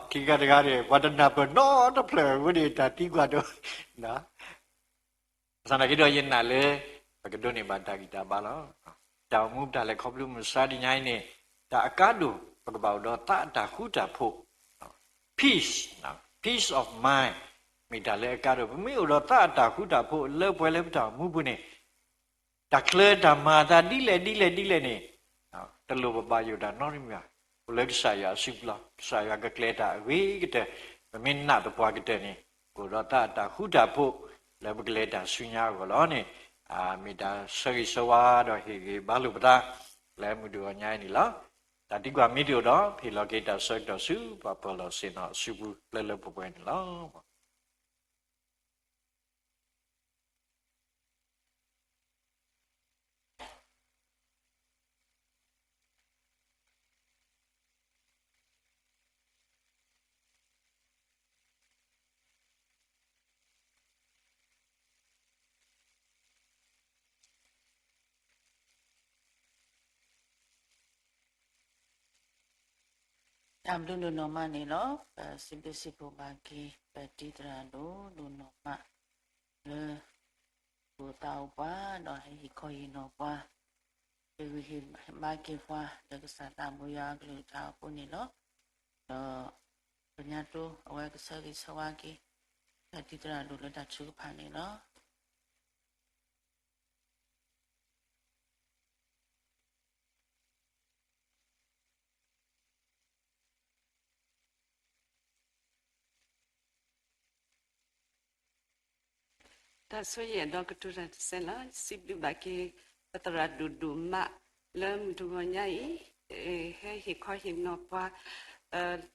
ဒီးခံခါတခါန့ၣ် ပှၤတနၢ်ပၢၢ်နီတဖျၢၣ်အဃိန့ၣ် တၢ်သံကွၢ်ဒိၣ် ဘၣ်ဆၣ်သနာ်က့ဒီး ယနာ်လၢ ပကဒိးန့ၢ်ဘၣ်တၢ်ဂံၢ်တၢ်ဘါလီၤ. တၢ်အိၣ်မူပတၢ်လဲၤခီဖျိမုၢ်ဆါတနံၤညါအံၤန့ၣ် တၢ်အကါဒိၣ် ပကဘၣ်အိၣ်ဒီးသးအတၢ်ဃူတၢ်ဖိး, peace, peace of mind မ့ၢ်တၢ်လၢအကါဒိၣ်. ပမ့ၢ်အိၣ်ဒီးသးအတၢ်ဃူတၢ်ဖိးလၢပှဲၤလၢပတၢ်အိၣ်မူပူၤန့ၣ် တၢ်ချၢတၢ်မၤအသးဒ်လဲၣ်ဒ်လဲၣ်ဒ်လဲၣ်န့ၣ် တလိၣ်ပဘၣ်ယိၣ်တၢ်နီတမံၤဘၣ်. အိၣ်လၢကစၢ်ယွၤအစုပူၤလီၤ. ကစၢ်ယွၤကကျဲၤတၢ်အဂ့ၤကတၢၢ် ပမ့ၢ်နာ်သပှၢ်ကတၢၢ်န့ၣ် ကအိၣ်ဒီးတၢ် တၢ်ဃူတၢ်ဖိး လၢပကလဲၤတၢ်ဆူညါအဂီၢ်လီၤန့ၣ်, မ့ၢ်တၢ်ဆၢဂ့ၤဆၢဝါဒီးဟ့ၣ်ဂံၢ်ဘါလိာ်ပသး လၢမုၢ်တဂီၤညါအံၤန့ၣ်လီၤ. တၢ်သံကွၢ်မ့ၢ်တအိၣ်ဒီး ဟ့ၣ်လီၤက့ၤတၢ်ဆၢကတီၢ်ဆူ ပှၤပၢၤလီၢ်ဆ့ၣ်နီၤအစုပူၤလၢလၢပှဲၤပှဲၤန့ၣ်လီၤ. တၢ်ဘျုးဒိၣ်နီၢ်မးန့ၣ်လီၤ. ပစံးဘျုးစံးဖှိၣ်ဘၣ်က့ၤ ပတံၤသရၣ်ဒိၣ်ဒိၣ်နီၢ်မး လၢ သူၣ်အိၣ်သးအိၣ်ပှၤ ဒီးဟဲဟ့ၣ်ခီဟ့ၣ်နီၤပှၤ, ဟ့ၣ်ဂံၢ်ဟ့ၣ်ဘါက့ၤပှၤ လၢကစၢ်သးဘိယွၤအကလုၢ်ကထါအဃိန့ၣ်လီၤ. ဒီးပညါတိၢ်အဝဲကဆၢဂ့ၤဆၢဝါက့ၤ ပတံၤသရၣ်ဒိၣ်လၢတၢ်ထုကဖၣ်န့ၣ်လီၤ. တၢ်ဆိၣ်ဂ့ၤဒီးကတိၤတၢ်တစဲးလီၤ. စံးဘျုးဘၣ်က့ၤ ပသရၣ်ဒိၣ်ဒိၣ်မး လၢမုၢ်တဂီၤညါအံၤ ဟဲဟ့ၣ်ခီဟ့ၣ်နီၤပှၤ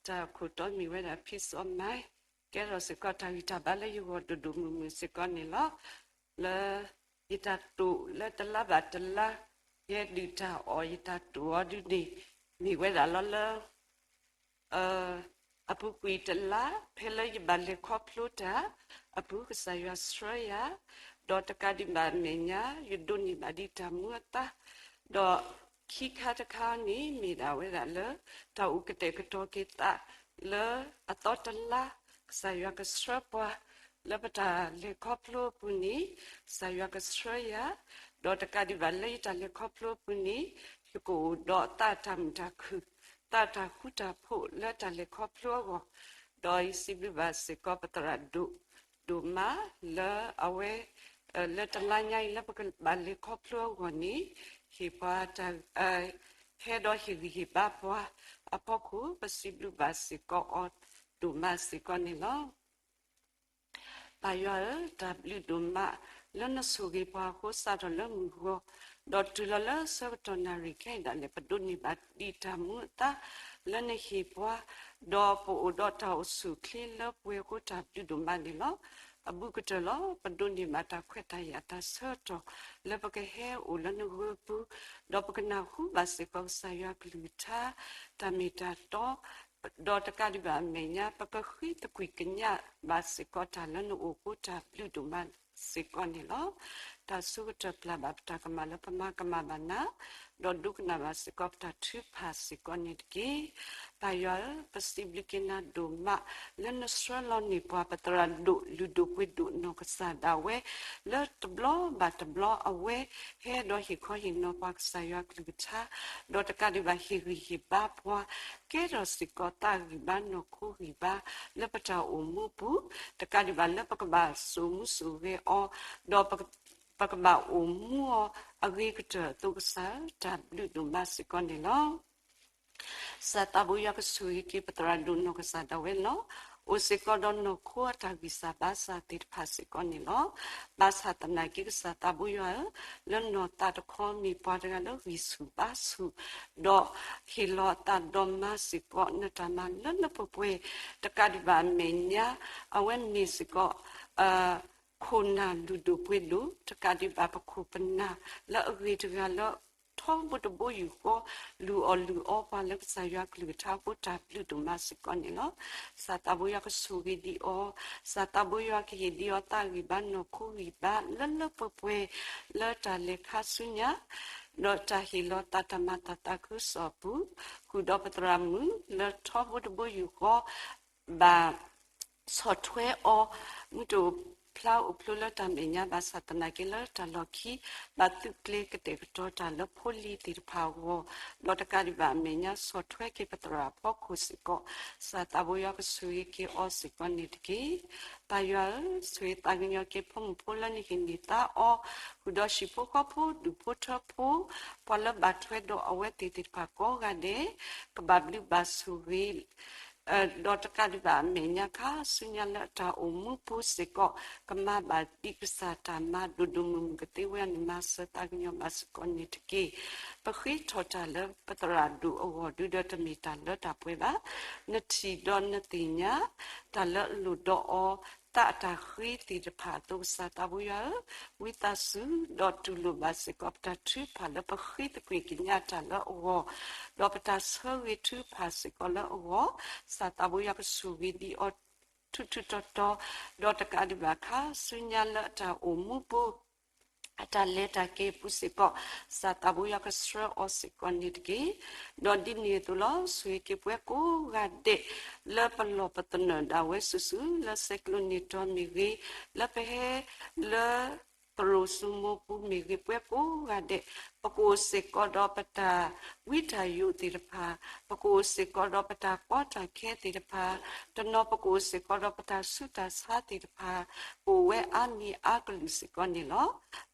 တၢ်ခိၣ်တီမ့ၢ်ဝဲဒၣ် Peace of Mind ကဲထီၣ်စ့ၢ်ကီးတၢ်ဂံၢ်တၢ်ဘါလၢယဂီၢ်ဒိၣ်ဒိၣ်မုၢ်မုၢ်စ့ၢ်ကီးန့ၣ်လီၤ. လၢ ယတၢ်တိာ်လၢတလါဘၣ်တလါ ယဲဒုၣ်တၢ်အီၣ်ယတၢ်တိာ်အီၤဒုန့ၣ် မ့ၢ်ဝဲဒၣ်လီၤလၢ အပူၤကွံာ်တလါ ဖဲလၢယဘၣ်လဲၤခီဖျိတၢ်အပူၤ ကစၢ်ယွၤဆှၢယၤ, ဒီးတကးဒံးဘၣ်အမဲာ်ညါ ယဒိးန့ၢ်ဘၣ်ဒံးတၢ်မူအသါ, ဒီးခံခါတခါန့ၣ် မ့ၢ်ဒၣ်ဝဲဒၣ်လၢ တၢ်အိၣ်ကတဲာ်ကတီၤက့ၤသး လၢအသီတလါ ကစၢ်ယွၤကဆှၢပှၤ လၢပတၢ်လဲၤခီဖျိအပူၤန့ၣ် ကစၢ်ယွၤကဆှၢယၤ, ဒီးတကးဒံးဘၣ်လၢယတၢ်လဲၤခီဖျိအပူၤန့ၣ် ယကအိၣ်ဒီးသးတၢ်မုာ်တၢ်ခုၣ် သးတၢ်ဃူတၢ်ဖိးလၢတၢ်လဲၤခီဖျိအဂီၢ်, ဒီးယစံးဘျုးဘၣ်စ့ၢ်ကီးပသရၣ်ဒိၣ်ဒိၣ်မး လၢအဝဲ လၢတလါညါအံၤလၢပကဘၣ်လဲၤခီဖျိအဂီၢ်န့ၣ် ဟ့ၣ်ပှၤတၢ် ဟဲဒီးဟ့ၣ်ဂံၢ်ဟ့ၣ်ဘါပှၤအဖီခိၣ် ပစံးဘျုးဘၣ်စ့ၢ်ကီးအီၤဒိၣ်မးစ့ၢ်ကီးန့ၣ်လီၤ. ပၢ်ယွၤဧၢ, တၢ်ဘျုးဒိၣ်မး လၢနဆိၣ်ဂ့ၤပှၤအဃိ စးထီၣ်လၢမုၢ်ဂီၤ ဒီးတုၤလီၤလၢဆၢကတီၢ်နၣ်ရံၣ်ခဲအံၤဒၣ်လဲာ် ပဒိးန့ၢ်ဘၣ်ဒံးတၢ်မူအသါ လၢနဟ့ၣ်ပှၤ, ဒီးပအိၣ်ဒီးတၢ်အိၣ်ဆူၣ်အိၣ်ချ့လၢပှဲၤအဃိ တၢ်ဘျုးဒိၣ်မးန့ၣ်လီၤ. အဘူးကတၢၢ်လီၤ ပဒိးန့ၢ်ဘၣ်တၢ်ခွဲးတၢ်ယာ်တၢ်ဆၢကတီၢ် လၢပကဟဲအိၣ်လၢနဂၢၢ်ပူၤ, ဒီးပကနၢ်ဟူဘၣ်စ့ၢ်ကီးကစၢ်ယွၤကလုၢ်ကထါ တၢ်မ့ၢ်တၢ်တီ ဒီးတကးဒံးဘၣ်အမဲာ်ညါ ပကဃ့သကွံာ်ကညးဘၣ်စ့ၢ်ကီးတၢ်လၢနအိၣ်အဃိ တၢ်ဘျုးဒိၣ်မးစ့ၢ်ကီးန့ၣ်လီၤ. တၢ်ဆိကတၢၢ်ပျၢ်ဘၣ်ပတၢ်ကမၣ်လၢပမၤကမၣ်ဘၣ်နၤ, ဒီးဒိကနၣ်ဘၣ်စ့ၢ်ကီးပတၢ်ထုကဖၣ်စ့ၢ်ကီးန့ၣ်တက့ၢ်. ပၢ်ယွၤဧၢ, ပစံးဘျုးက့ၤနၤဒိၣ်မး လၢနဆှၢလီၤန့ၢ်ပှၤပသရၣ်ဒိၣ်လုၢ်ဒိၣ်ပှ့ၤဒိၣ်နီၢ်ကစၢ်ဒၣ်ဝဲ လၢတဘျီဘၣ်တဘျီအဝဲ ဟဲဒီးဟ့ၣ်ခီဟ့ၣ်နီၤပှၤကစၢ်ယွၤကလုၢ်ကထါ, ဒီးတကးဒံးဘၣ်ဟ့ၣ်ဂံၢ်ဟ့ၣ်ဘါပှၤ, ကဲထီၣ်စ့ၢ်ကီးသးဂံၢ်ဘါနီၢ်ခိဂံၢ်ဘါ လၢပတၢ်အိၣ်မူပူၤ, တကးဒံးဘၣ်လၢပကဘၣ်စိာ်မူစိာ်ဂဲၤအီၤ, ဒီးပကဘၣ်အိၣ်မူအီၤအဂ့ၤကတၢၢ်အသိးကစၢ်ဧၢ, တၢ်ဘျုးဒိၣ်မးစ့ၢ်ကီးန့ၣ်လီၤ. ကစၢ်သးဘိယွၤကဆိၣ်ဂ့ၤက့ၤပသရၣ်ဒိၣ်နီၢ်ကစၢ်ဒၣ်ဝဲလီၤ. အိၣ်စ့ၢ်ကီးဒီးနီၢ်ခိအတၢ်ဂံၢ်စၢ်ဘါစၢ်သ့ၣ်တဖၣ်စ့ၢ်ကီးန့ၣ်လီၤ. ဘၣ်ဆၣ်သနာ်က့ကစၢ်သးဘိယွၤဧၢ, လၢနီၢ်သးတခီမ့ၢ်ပှၤတဂၤလၢဂံၢ်ဆူၣ်ဘါဆူၣ်, ဒီးဟ့ၣ်လီၤအသးဒီးမၤစ့ၢ်ကီးနတၢ်မၤလၢလၢပှဲၤပှဲၤ, တကးဒံးဘၣ်အမဲာ်ညါ အဝဲမ့ၢ်စ့ၢ်ကီး ခိၣ်နၢ်လုၢ်ဒိၣ်ပှ့ၤဒိၣ်, တကးဒံးဘၣ်ပခိၣ်ပနၢ်လၢအဂ့ၤတဂၤလၢ ထီဘိတဘိယူၢ်ဃီ လုၢ်အီၣ်လုၢ်အီပှၤလၢကစၢ်ယွၤကလုၢ်ကထါအဃိ တၢ်ဘျုးဒိၣ်မးစ့ၢ်ကီးန့ၣ်လီၤ. ကစၢ်သးဘိယွၤကဆိၣ်ဂ့ၤဒံးအီၤ, ကစၢ်သးဘိယွၤကဟ့ၣ်ဒံးအီၤသးဂံၢ်ဘါနီၢ်ခိဂံၢ်ဘါလၢလၢပှဲၤပှဲၤ လၢတၢ်လဲၤခါဆူညါ ဒီးတၢ်ဟ့ၣ်လီၤသးတၢ်မၤတၢ်သးခုကစီၣ်အပူၤ, ဃုာ်ဒီးပသရၣ်မုၣ်လၢထီဘိတဘိယူၢ်ဃီ ဘၣ် ဆီၣ်ထွဲအီၤ မုၢ်တအိၣ်ဖျါအိၣ်ဖျိလၢတၢ်မဲာ်ညါဘၣ်ဆၣ်သနာ်က့လၢတၢ်လီၢ်ခံ ဘၣ်သုးကျဲၤကတဲာ်ကတီၤတၢ်လၢဖိလံၤသ့ၣ်တဖၣ်အဂီၢ်, ဒီးတကးဒံးဘၣ်အမဲာ်ညါဆီၣ်ထွဲက့ၤပသရၣ်အဖီခိၣ်စ့ၢ်ကီး, ကစၢ်သးဘိယွၤကဆိၣ်ဂ့ၤက့ၤအီၤစ့ၢ်ကီးန့ၣ်တက့ၢ်. ပၢ်ယွၤဧၢ, ဆိၣ်ဂ့ၤသးကညီၤက့ၤဖိမုၣ်ဖိလၢနဟ့ၣ်န့ၢ်သါအီၤ, ဃုာ်ဒီးဟံၣ်ဖိဃီဖိဒူၣ်ဖိထၢဖိ, ပှၤလၢဘၣ်ထွဲဒီးအဝဲသ့ၣ်သ့ၣ်တဖၣ်ကိးဂၤဒဲး, ကဘၣ်ဘျုးဘၣ်ဆိၣ်ဂ့ၤ ဒီးတကးဒံးဘၣ်အမဲာ်ညါခါဆူညါလၢအတၢ်အိၣ်မူပူၤစ့ၢ်ကီး ကမၤဘၣ်ဒံးကစၢ်တၢ်မၤဒိၣ်ဒိၣ်မုၢ်မုၢ်ကသ့ဝဲအန့ၣ်မၤစၢၤသးကညီၤဘၣ်စ့ၢ်ကီးန့ၣ်တက့ၢ်. ပဃ့ထီၣ်တၢ်လၢပသရၣ်ဒိၣ်အဂီၢ်ဒုဒီးတမ့ၢ်တၢ်လၢတၢ်ပှဲၤဘၣ်. နထံၣ်ဒီးနသ့ၣ်ညါ တၢ်လၢအလိၣ်ဒီးအီၤသးအတၢ်ဃ့သ့ၣ်တဖၣ်အသိး ကစၢ်သးဘိယွၤဧၢ, ဝံသးစူၤ ဒီးတူၢ်လိာ်ဘၣ်စ့ၢ်ကီးပတၢ်ထုကဖၣ်လၢပဃ့သကွံာ်ကညးတၢ်လၢအဂီၢ်, ဒီးပတၢ်ဆၢဂ့ၤထုကဖၣ်စ့ၢ်ကီးလၢအဂီၢ်, ကစၢ်သးဘိယွၤကဆိၣ်ဂ့ၤဒံးအီၤ ထူးထူးတီၤတီၤ, ဒီးတကးဒံးဘၣ်ခါဆူညါလၢအတၢ်အိၣ်မူပူၤ အတၢ်လဲၤတၢ်က့ၤပူၤစ့ၢ်ကီး ကစၢ်သးဘိယွၤကဆှၢအီၤစ့ၢ်ကီးန့ၣ်တက့ၢ်. ဒီးဒ်န့ၣ်အသိးလီၤ ဆိၣ်ဂ့ၤက့ၤပှၤကိးဂၤဒဲး လၢပလီၢ်ပသနၢၣ်ဒၣ်ဝဲစုာ်စုာ် လၢဆဲးကျိးန့ၢ်တီၤမ့ၢ်ဂ့ၤ, လၢပဟဲလၢ သရိာ်စိမိၤပူၤမ့ၢ်ဂ့ၤ ပှၤကိးဂၤဒဲး ပကအိၣ်စ့ၢ်ကီးဒီးပတၢ်ဝံတၢ်ယိးသ့ၣ်တဖၣ်, ပကအိၣ်စ့ၢ်ကီးဒီးပတၢ်ကီတၢ်ခဲသ့ၣ်တဖၣ်, တနီၤပကအိၣ်စ့ၢ်ကီးဒီးပတၢ်ဆူးတၢ်ဆါသ့ၣ်တဖၣ်, ကအိၣ်ဝဲအါမံၤအါကလုာ်စ့ၢ်ကီးန့ၣ်လီၤ.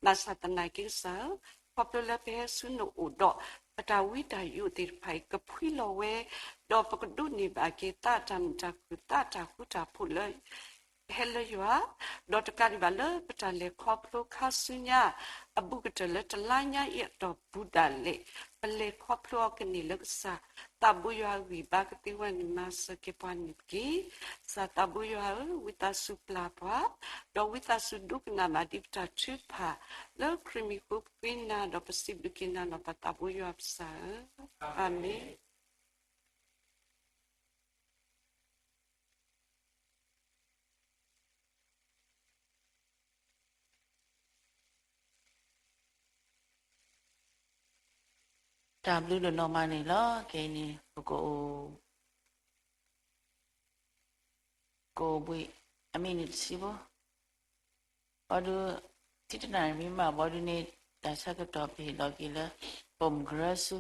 ဘၣ်ဆၣ်သနာ်က့ကစၢ်ဧၢ, ခီဖျိလၢပဟဲဆူနအိၣ်ဒီး ပတၢ်ဝံတၢ်ယိးသ့ၣ်တဖၣ်အံၤ ကဖှံလီၤဝဲ, ဒီးပကဒိးန့ၢ်ဘၣ်က့ၤသးအတၢ်မုာ်တၢ်ခုၣ် သးအတၢ်ဃူတၢ်ဖိးလၢ ဟဲလၢယွၤ, ဒီးတကးဒံးဘၣ်လၢပတၢ်လဲၤခီဖျိခါဆူညါ အဘူးကတၢၢ်လၢတလါညါအံၤအတီၢ်ပူၤဒၣ်လဲာ်, ပလဲၤခီဖျိအီၤကန့ၢ်လၢကစၢ်သးဘိယွၤအဂံၢ်ဘါကသ့ဝဲန့ၣ် မၤစၢၤက့ၤပှၤန့ၣ်တက့ၢ်. ကစၢ်သးဘိယွၤဧၢ, ဝံသးစူၤပျၢ်ပှၤ, ဒီးဝံသးစူၤဒိကနၣ်ဘၣ်ဒံးပတၢ်ထုကဖၣ်, လၢခရံာ်မံၤဃိပဃ့နၤ ဒီးပစံးဘျုးက့ၤနၤလီၤ ပသးဘိယွၤပကစၢ်ဧၢ, အၤမ့ၣ်. တၢ်ဘျုးဒိၣ်နီၢ်မးန့ၣ်လီၤ. ခဲအံၤန့ၣ် ပကအိၣ် ကအိၣ်ဘှံး အမံးနံးတဆံဖိ, ဘီဒုး ထံၣ်တနၣ်ရံၣ်မ့ၢ်မး ဘီဒုးန့ၣ် တၢ်ဆၢကတီၢ်ပဟ့ၣ်လီၤက့ၤလၢ ပိာ်မုၣ်ကရၢဆူ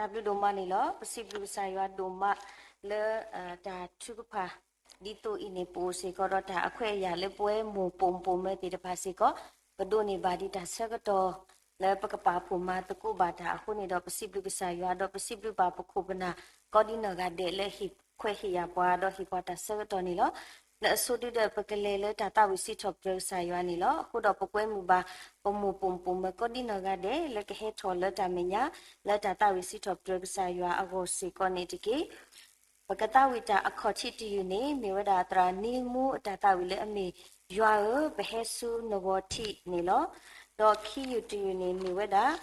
တၢ်ဘျုးဒိၣ်မးန့ၣ်လီၤ. ပစံးဘျုးကစၢ်ယွၤဒိၣ်မးလၢ တၢ်ထုကဖၣ် ဒ်သိးအံၤန့ၣ် ပအိၣ်စ့ၢ်ကီးဒီးတၢ်အခွဲးအယာ်လၢပဝဲမိၢ်ပိာ်မုၣ်ပိာ်မၢၤသ့ၣ်တဖၣ်စ့ၢ်ကီး ပဒိးန့ၢ်ဘၣ်ဒံးတၢ်ဆၢကတီၢ် လၢပကပာ်ဖှိၣ်မၤသကိးဘၣ်တၢ်အဃိန့ၣ်ဒီး ပစံးဘျုးကစၢ်ယွၤ ဒီးပစံးဘျုးဘၣ်ပခိၣ်ပနၢ် ကိးဒံနီၢ်ဂၤဒဲးလၢဟ့ၣ်ခွဲးဟ့ၣ်ယာ်ပှၤ ဒီးဟ့ၣ်ပှၤတၢ်ဆၢကတီၢ်န့ၣ်လီၤ. လၢအဆိဒုဒီး ပကလဲၤလၢတၢ်သးဝံၣ်စံးထီၣ်ပတြၢၤကစၢ်ယွၤန့ၣ်လီၤ. အဃိဒီးပကွဲမုာ်ဘၣ် ပမိၢ်ပိာ်မုၣ်ပိာ်မၢၤကိးဒံနီၢ်ဂၤဒဲး လၢကဟဲထီၣ်လၢတၢ်မဲာ်ညါ လၢတၢ်သးဝံၣ်စံးထီၣ်ပတြၢၤကစၢ်ယွၤအဂီၢ်စ့ၢ်ကီးန့ၣ်တက့ၢ်. ပကသးဝံၣ်တၢ်အခီၣ်ထံးတယုၢ်န့ၣ် မ့ၢ်ဝဲဒၣ်သရၣ်နံမူအတၢ်သးဝံၣ်လၢအမ့ၢ် ယွၤဧၢ, ပဟဲဆူနဂီၢ်ထံးန့ၣ်လီၤ. ဒီးခံယုၢ်တယုၢ်န့ၣ် မ့ၢ်ဝဲဒၣ်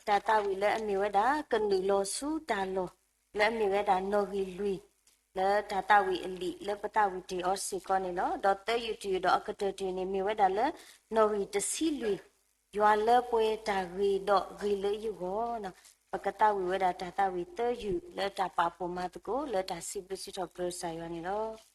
တၢ်သးဝံၣ်လၢအမ့ၢ်ဝဲဒၣ် ကနုာ်လီၤဆူတၢ်လီၢ် လၢအမ့ၢ်ဝဲဒၣ်နီၣ်ဂံၢ်လွံၢ် လၢတၢ်သးဝံၣ်အလံာ်လၢပသးဝံၣ်တ့ၢ်အီၤစ့ၢ်ကီးန့ၣ်လီၤ. ဒီးသၢယုၢ်တယုၢ်ဒီးအကတၢၢ်တယုၢ်န့ၣ် မ့ၢ်ဝဲဒၣ်လၢ နီၣ်ဂံၢ်တဆံလွံၢ် ယွၤလၢပှဲၤတၢ်ဂ့ၤဒီးဂ့ၤလၢယဂီၢ်န့ၣ် ပကသးဝံၣ်ဝဲဒၣ်တၢ်သးဝံၣ်သၢယုၢ် လၢတၢ်ပာ်ဖှိၣ်မၤသကိး လၢတၢ်စံးဘျုးစံးထီၣ်ပတြၢၤကစၢ်ယွၤန့ၣ်လီၤ.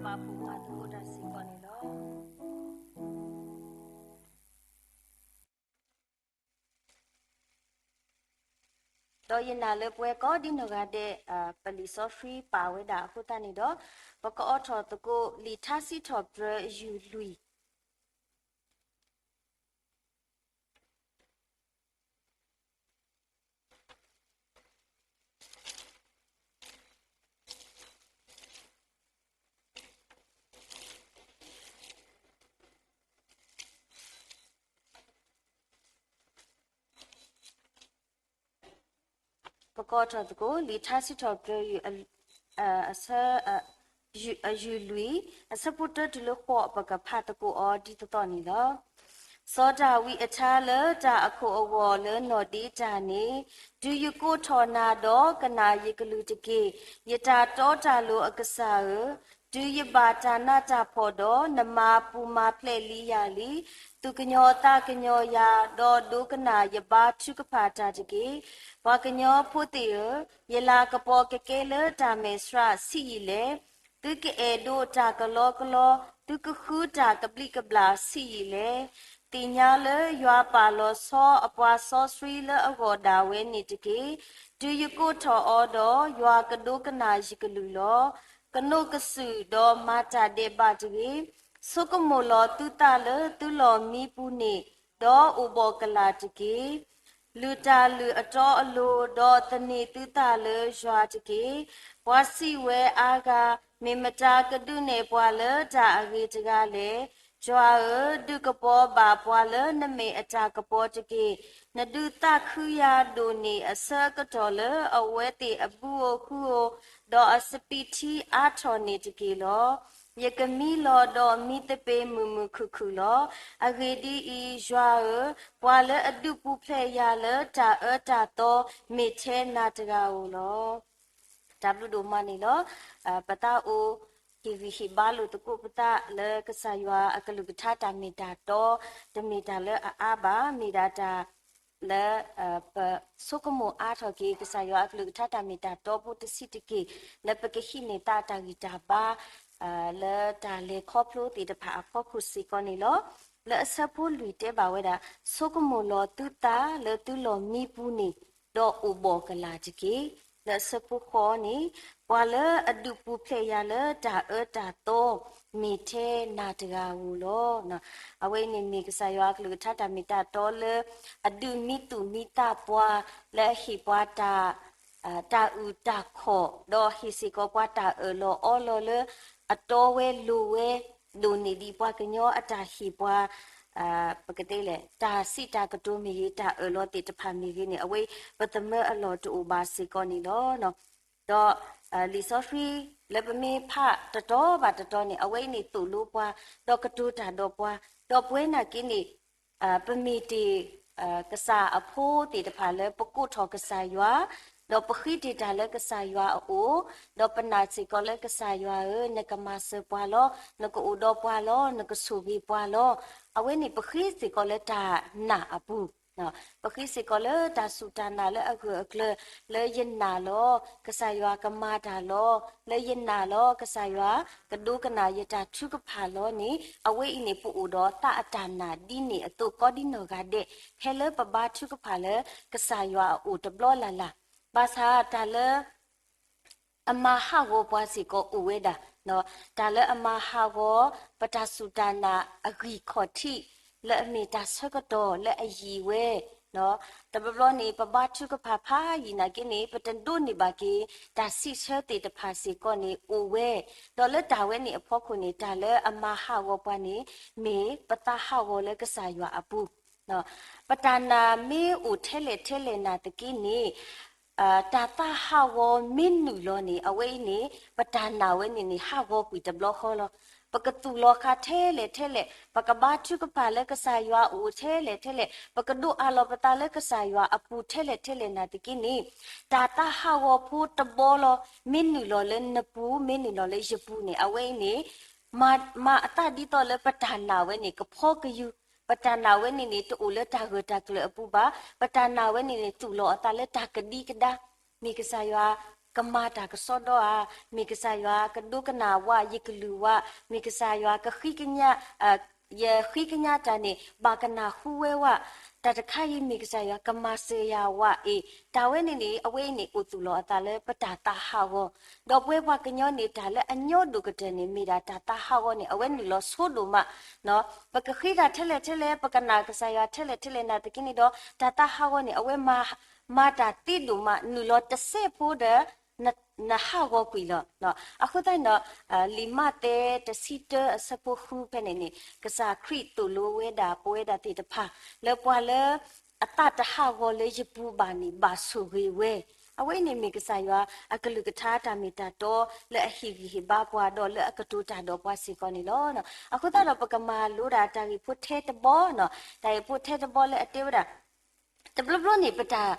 ပာ်ဖှိၣ်မၤသကိးတၢ်စ့ၢ်ကီးန့ၣ်လီၤ. ဒီးယနာ်လၢပဝဲကိးဒ်နီၢ်ဂၤဒဲး ပလံာ်စီဆှံပာ်ဝဲဒၣ်အဃိသတးန့ၣ်ဒီး ပကအိးထီၣ်သကိးလံာ်ထါစံးထီၣ်ပတြၢၤယုၢ်လွံၢ် ပကအိးထီၣ်သကိး လံာ်ထါစံးထီၣ်ပတြၢၤ အဆၢ ယုၢ်လွံၢ် အဆၢဖိတၢတုၤလၢဃိး ပကဖးသကိးအီၤဒ်သိးသိးန့ၣ်လီၤ. စီၤဒၤဝံးအထါလၢတၢ်အခိၣ်အဂီၢ်လၢနီၢ်ဒ့တၢ်န့ၣ်, တုၤယကိးထီၣ်နၤဒီးကနၣ်ယကလုၢ်တက့ၢ်, ယတၢ်တီတၢ်လိၤအကစၢ်ဧၢ, တုၤယဘၣ်တၢ်နးတၢ်ဖှီၣ်ဒီး နမၤပူၤမၤဖျဲးလံယၤလံ. သူၣ်ကညီၤသးကညီၤယၤ, ဒီးဒိကနၣ်ယဘါထုကဖၣ်တၢ်တက့ၢ်. ပှၤကညီဖိသ့ၣ်ဧၢ, ယလၤကပီၤကကဲလၢတၢ်မဲာ်ဆှးဆံးယံာ်လဲၣ်. သုကအဲၣ်ဒိးတၢ်ကလီကလီ, သုကဃုတၢ်ကဘျံးကဘျၣ်ဆံးယံာ်လဲၣ်. သ့ၣ်ညါလၢယွၤပာ်လီၤဆီအပှၤစီဆှံလၢအဂီၢ်ဒၣ်ဝဲန့ၣ်တက့ၢ်. တုၤယကိးထီၣ်အီၤဒီး, ယွၤကဒိကနၣ်ယကလုၢ်လီၤ. ကနိးကစုာ်ဒီးမၤတၢ်ဒဲးဘးတဂ့ၤ. ဆိကမိၣ်လီၤသုသးလၢသုလီၢ်မံပူၤန့ၣ်, ဒီးအိၣ်ဘှီၣ်ကလာ်တက့ၢ်. လုၢ်တၢ်လုၢ်အတီအလိၤ, ဒီးသန့ၤသုသးလၢယွၤတက့ၢ်. ပှၤစံးဝဲအါဂၤ, မ့ၢ်မတၤကဒုးနဲၣ်ပှၤလၢတၢ်အဂ့ၤတဂၤလဲၣ်. ယွၤဧၢ, ဒုးကပီၤဘၣ်ပှၤလၢနမဲာ်အတၢ်ကပီၤတက့ၢ်. နဒုးသးခုယၤဒိၣ်န့ၢ်အဆၢကတီၢ်လၢအဝဲသ့ၣ်အဘုဧိၤဟုဧိၤ, ဒီးအစပံးထံအါထီၣ်န့ၢ်တက့ၢ်လီၤ. ယကမံလီၤဒီးမံသပ့ၤမုာ်မုာ်ခုၣ်ခုၣ်လီၤ. အဂ့ၢ်ဒ်အံၤ, ယွၤဧၢ, ပှၤလၢအဒုးပူၤဖျဲးယၤလၢတၢ်အၢတၢ်သီ မ့ၢ်ထဲနၤတဂၤဧိၤလီၤ. တၢ်ဘျုးဒိၣ်မးန့ၣ်လီၤ. ပသးအိၣ်ဟ့ၣ်ဂံၢ်ဟ့ၣ်ဘါလိာ်သကိးပသးလၢကစၢ်ယွၤအကလုၢ်ကထါတၢ်မ့ၢ်တၢ်တီ, တမ့ၢ်တၢ်လၢအအါဘၣ်, မ့ၢ်ဒၣ်တၢ်လၢ ပဆိကမိၣ်အါထီၣ်က့ၤ ကစၢ်ယွၤအကလုၢ်ကထါတၢ်မ့ၢ်တၢ်တီဖိတဆံးတက့ၢ်, လၢပကဟံးန့ၢ်သးအတၢ်ဂံၢ်တၢ်ဘါ လၢတၢ်လဲၤခီဖျိသ့ၣ်တဖၣ်အဖီခိၣ်စ့ၢ်ကီးန့ၣ်လီၤ. လၢအဆၢဖိလွံၢ်တဲဘၣ်ဝဲဒၣ်, ဆိကမိၣ်လီၤသုသးလၢသုလီၢ်မံပူၤန့ၣ်, ဒီးအိၣ်ဘှီၣ်ကလာ်တက့ၢ်. လၢအဆၢဖိဃိးန့ၣ်, ပှၤလၢအဒုးပူၤဖျဲးယၤလၢတၢ်အၢတၢ်သီ မ့ၢ်ထဲနၤတဂၤဧိၤလီၤ. အဝဲအံၤန့ၣ်မ့ၢ်ကစၢ်ယွၤအကလုၢ်ကထါတၢ်မ့ၢ်တၢ်တီလၢ အဒုးမံသူၣ်မံသးပှၤ, လၢအဟ့ၣ်ပှၤတၢ် တၢ်အုၣ်တၢ်ခီၣ်, ဒီးဟ့ၣ်စ့ၢ်ကီးပှၤတၢ်အၢၣ်လီၤအီလီၤလၢ အတီဝဲလိၤဝဲ, ဒိၣ်န့ၢ်ဒံးပှၤကညီအတၢ်ဟ့ၣ်ပှၤ ပကတဲလဲၣ် တၢ်စံးတၢ်ကတိၤမ့ၢ်ဂ့ၤ, တၢ်အၢၣ်လီၤသ့ၣ်တဖၣ်မ့ၢ်ဂ့ၤန့ၣ်, အဝဲပသမၢအလီၢ်တအိၣ်ဘၣ်စ့ၢ်ကီးန့ၣ်လီၤ. ဒီးလံာ်စီဆှံလၢပမ့ၢ်ဖးတတီၤဘၣ်တတီၤန့ၣ်, အဝဲအံၤန့ၣ်သိၣ်လိပှၤ, ဒီးကတိၤတၢ်ဒီးပှၤ, ဒီးပဝဲနာ်က့န့ၣ် ပမ့ၢ်တ့ၢ် ကစၢ်အဖိသ့ၣ်တဖၣ်လၢပကိးထီၣ်ကစၢ်ယွၤ, ဒီးပဃ့တ့ၢ်တၢ်လၢကစၢ်ယွၤအအိၣ်, ဒီးပနာ်စ့ၢ်ကီးလၢကစၢ်ယွၤဧၢ, နကမၤစၢၤပှၤလီၤ, နကအိၣ်ဒီးပှၤလီၤ, နကဆိၣ်ဂ့ၤပှၤလီၤ. အဝဲန့ၣ်ပဃ့စ့ၢ်ကီးလၢတၢ်နာ်အပူၤ, ပဃ့စ့ၢ်ကီးလၢတၢ်စူၢ်တၢ်နာ်လၢအဂၢၢ်အကျၢၤ, လၢယနာ်လီၤ ကစၢ်ယွၤကမၤတၢ်လီၤ, လၢယနာ်လီၤ ကစၢ်ယွၤကဒိကနၣ်ယတၢ်ထုကဖၣ်လီၤန့ၣ်, အဝဲအံၤန့ၣ် ပအိၣ်ဒီးသးအတၢ်နာ်ဒ်န့ၣ်အသိးကိးဒ်နီၢ်ဂၤဒဲး, ဖဲလၢပဘါထုကဖၣ်လၢကစၢ်ယွၤအအိၣ်တဘျီလၢ်လၢ်, ဘၣ်ဆၣ်တၢ်လၢ အမၤဟးဂီၤပှၤစ့ၢ်ကီးအိၣ်ဝဲဒၣ်, တၢ်လၢအမၤဟးဂီၤ ပတၢ်စူၢ်တၢ်နာ်အဂံၢ်ခီၣ်ထံး လၢအမ့ၢ်တၢ်ဆၢကတီၢ်လၢအယံာ်ဝဲ, တဘျီဘျီန့ၣ် ပဘါထုကဖၣ်ဖးယံာ်နာ်က့န့ၣ် ပတဒိးန့ၢ်ဘၣ်က့ၤ တၢ်စံးဆၢသ့ၣ်တဖၣ်စ့ၢ်ကီးန့ၣ်အိၣ်ဝဲ, ဒီးလၢတၢ်ဝဲန့ၣ်အဖီခိၣ်န့ၣ် တၢ်လၢအမၤဟးဂီၤပှၤန့ၣ် မ့ၢ်ပသးဟးဂီၤလၢကစၢ်ယွၤအပူၤ ပတၢ်နာ်မ့ၢ်အိၣ်ထဲလဲၣ်ထဲလဲၣ်နာ်သက့န့ၣ်, တၢ်သးဟးဂီၤမ့ၢ်နုာ်လီၤန့ၣ် အဝဲအံၤန့ၣ် ပတၢ်နာ်ဝဲန့ၣ်န့ၣ် ဟးဂီၤကွံာ်တဘျီဃီလီၤ. ပကသူၣ်လီၤဃာ်ထဲလဲၣ်ထဲလဲၣ်, ပကဘါထုကဖၣ်လၢကစၢ်ယွၤအအိၣ်ထဲလဲၣ်ထဲလဲၣ်, ပကဒိးအးလီၤပသးလၢကစၢ်ယွၤအပူၤထဲလဲၣ်ထဲလဲၣ်နာ်သက့န့ၣ်, တၢ်သးဟးဂီၤဖိတဘီလီၤ မ့ၢ်နုာ်လီၤလၢနပူၤ မ့ၢ်နုာ်လီၤလၢယပူၤန့ၣ် အဝဲအံၤန့ၣ် မၤအသးဒ်သိးလၢပတၢ်နာ်ဝဲန့ၣ် ကဖီကယူၤ, ပတၢ်နာ်ဝဲန့ၣ်န့ၣ် တအိၣ်လၢတၢ်ဂၢၢ်တၢ်ကျၢၤအပူၤဘၣ်, ပတၢ်နာ်ဝဲန့ၣ်န့ၣ် သူၣ်လီၤအသးလၢတၢ်ကဒံကဒါ, မ့ၢ်ကစၢ်ယွၤ ကမၤတၢ်ကစီဒီဧါ, မ့ၢ်ကစၢ်ယွၤကဒိကနၣ်ဝဲယကလုၢ်ဝဲ, မ့ၢ်ကစၢ်ယွၤကဃ့ကညး ယဃ့ကညးတၢ်န့ၣ် ဘၣ်ကနၢ်ဟူဝဲဝဲ, တၢ်တခါအံၤမ့ၢ်ကစၢ်ယွၤကမၤစၢၤယၤဝဲအံၤ, တၢ်ဝဲန့ၣ်န့ၣ် အဝဲအံၤန့ၣ်အိၣ်သူၣ်လီၤအသးလၢပတၢ်သးဟးဂီၤ, ဒီးပဝဲပှၤကညီန့ၣ် တၢ်လၢအညီဒိၣ်ကတၢၢ်န့ၣ် မ့ၢ်ဒၣ်တၢ်သးဟးဂီၤန့ၣ် အဝဲနုာ်လီၤဆိဒိၣ်မး, ပကဃ့တၢ်ထဲလဲၣ်ထဲလဲၣ် ပကနၣ်ကစၢ်ယွၤထဲလဲၣ်ထဲလဲၣ်နာ်သက့န့ၣ်ဒီး တၢ်သးဟးဂီၤန့ၣ် အဝဲမၤတၢ်သ့ဒိၣ်မး နုာ်လီၤတစဲးဖိဒီး နဟးဂီၤကွံာ်လီၤ. အဃိသတးန့ၣ်ဒီး လံာ်မးသဲတဆံတၢအဆၢဖိဃုဖဲန့ၣ်န့ၣ် ကစၢ်ခရံာ်သိၣ်လိဝဲဒၣ်ပဝဲဒၣ်သ့ၣ်တဖၣ် လၢပှၤလၢ အသးတဟးဂီၤလၢယပူၤဘၣ်န့ၣ် ဘၣ်ဆိၣ်ဂ့ၤဝဲ, အဝဲအံၤန့ၣ်မ့ၢ်ကစၢ်ယွၤအကလုၢ်ကထါတၢ်မ့ၢ်တၢ်တီ လၢအဟ့ၣ်ဂံၢ်ဟ့ၣ်ဘါပှၤဒီးလၢအကတိၤတၢ်ဒီးပှၤစ့ၢ်ကီးန့ၣ်လီၤ. အဃိသတးဒီးပကမၤလိဒၣ်တၢ်ဂ့ၢ်ဖိထဲတဘီ, တၢ်ဂ့ၢ်ဖိထဲတဘီလၢအတဲဝဲဒၣ် တဘျီဘျီန့ၣ် ပတၢ်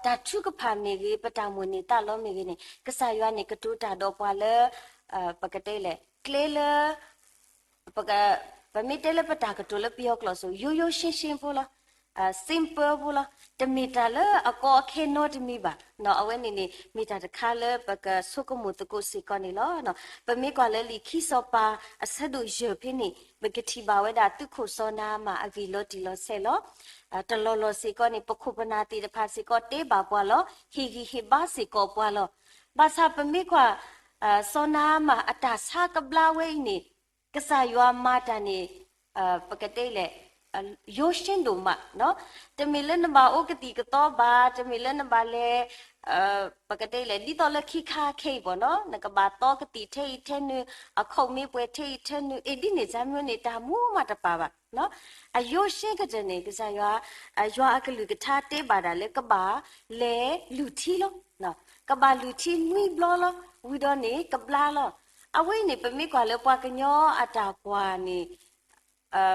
တၢ်ထုကဖၣ်မ့ၢ်ဂ့ၤ ပတၢ်မိၣ်န့ၢ်သးလီမ့ၢ်ဂ့ၤန့ၣ် ကစၢ်ယွၤန့ၣ်ကတိၤတၢ်ဒီးပှၤလၢ ပကတဲလဲၣ် ကျဲလၢ ပမ့ၢ်တဲလၢပတၢ်ကတိၤလၢပယီၤကျိာ်စ့ၢ် ရိုးရိုးရှင်းရှင်းဖိလီၤ, simple ဖိလီၤ, တမ့ၢ်တၢ်လၢအကီအခဲနီတမံၤဘၣ်. အဝဲန့ၣ်န့ၣ် မ့ၢ်တၢ်တခါလၢပကဆိကမိၣ်သကိးစ့ၢ်ကီးန့ၣ်လီၤ. ပမ့ၢ်ကွၢ်လၢလံာ်ခံစီၤပၤ အဆၢဒိၣ်ယဲၢ်ဖဲန့ၣ် ပကထံၣ်ဘၣ်ဝဲဒၣ်သုးခိၣ်စီၤနၤအမၣ်အဂ့ၢ်လီၤတံၢ်လီၤဆဲးလီၤ. တလီၢ်လီၢ်စ့ၢ်ကီးန့ၣ် ပခိၣ်ပနၢ်သ့ၣ်တဖၣ်စ့ၢ်ကီးတဲဘၣ်ပှၤလီၤ, ဟ့ၣ်ဂံၢ်ဟ့ၣ်ဘါစ့ၢ်ကီးပှၤလီၤ. ဘၣ်ဆၣ်ပမ့ၢ်ကွၢ် စီၤနၤအမၣ်အတၢ်ဆါကဘျါဝဲအံၤန့ၣ် ကစၢ်ယွၤမၤတၢ်န့ၣ် ပကတဲလဲၣ် ရိုးရှင်းဒိၣ်မး, တမ့ၢ်လၢနဘၣ်အိၣ်ကသံၣ်ကသီဘၣ်, တမ့ၢ်လၢနဘၣ်လဲၤ ပကတဲလဲၣ် ဒ်သိးလၢခံခါခဲအံၤဘၣ်နီၤ နကဘၣ်သီကသံၣ်ထဲအံၤထဲနုၤ, အခီၣ်မ့ၢ်ပှဲၤထဲအံၤထဲနုၤ, အ့ၣ်ဒ်န့ၣ် စၢ်မ့ၢ်န့ၣ် တၢ်မူမးတပာ်ဘၣ်. အရိုးရှင်းကတၢၢ်န့ၣ် ကစၢ်ယွၤ ယွၤအကလုၢ်ကထါတဲဘၣ်ဒၣ်လၢကဘၣ်လဲၤလုၢ်ထံလီၤ. ကဘၣ်လုၢ်ထံနွံဘျီလီၤ, ဝံၤဒီးန့ၣ် ကဘျါလီၤ. အဝဲအံၤန့ၣ် ပမ့ၢ်ကွၢ်လၢပှၤကညီအတၢ်ကွၢ်န့ၣ်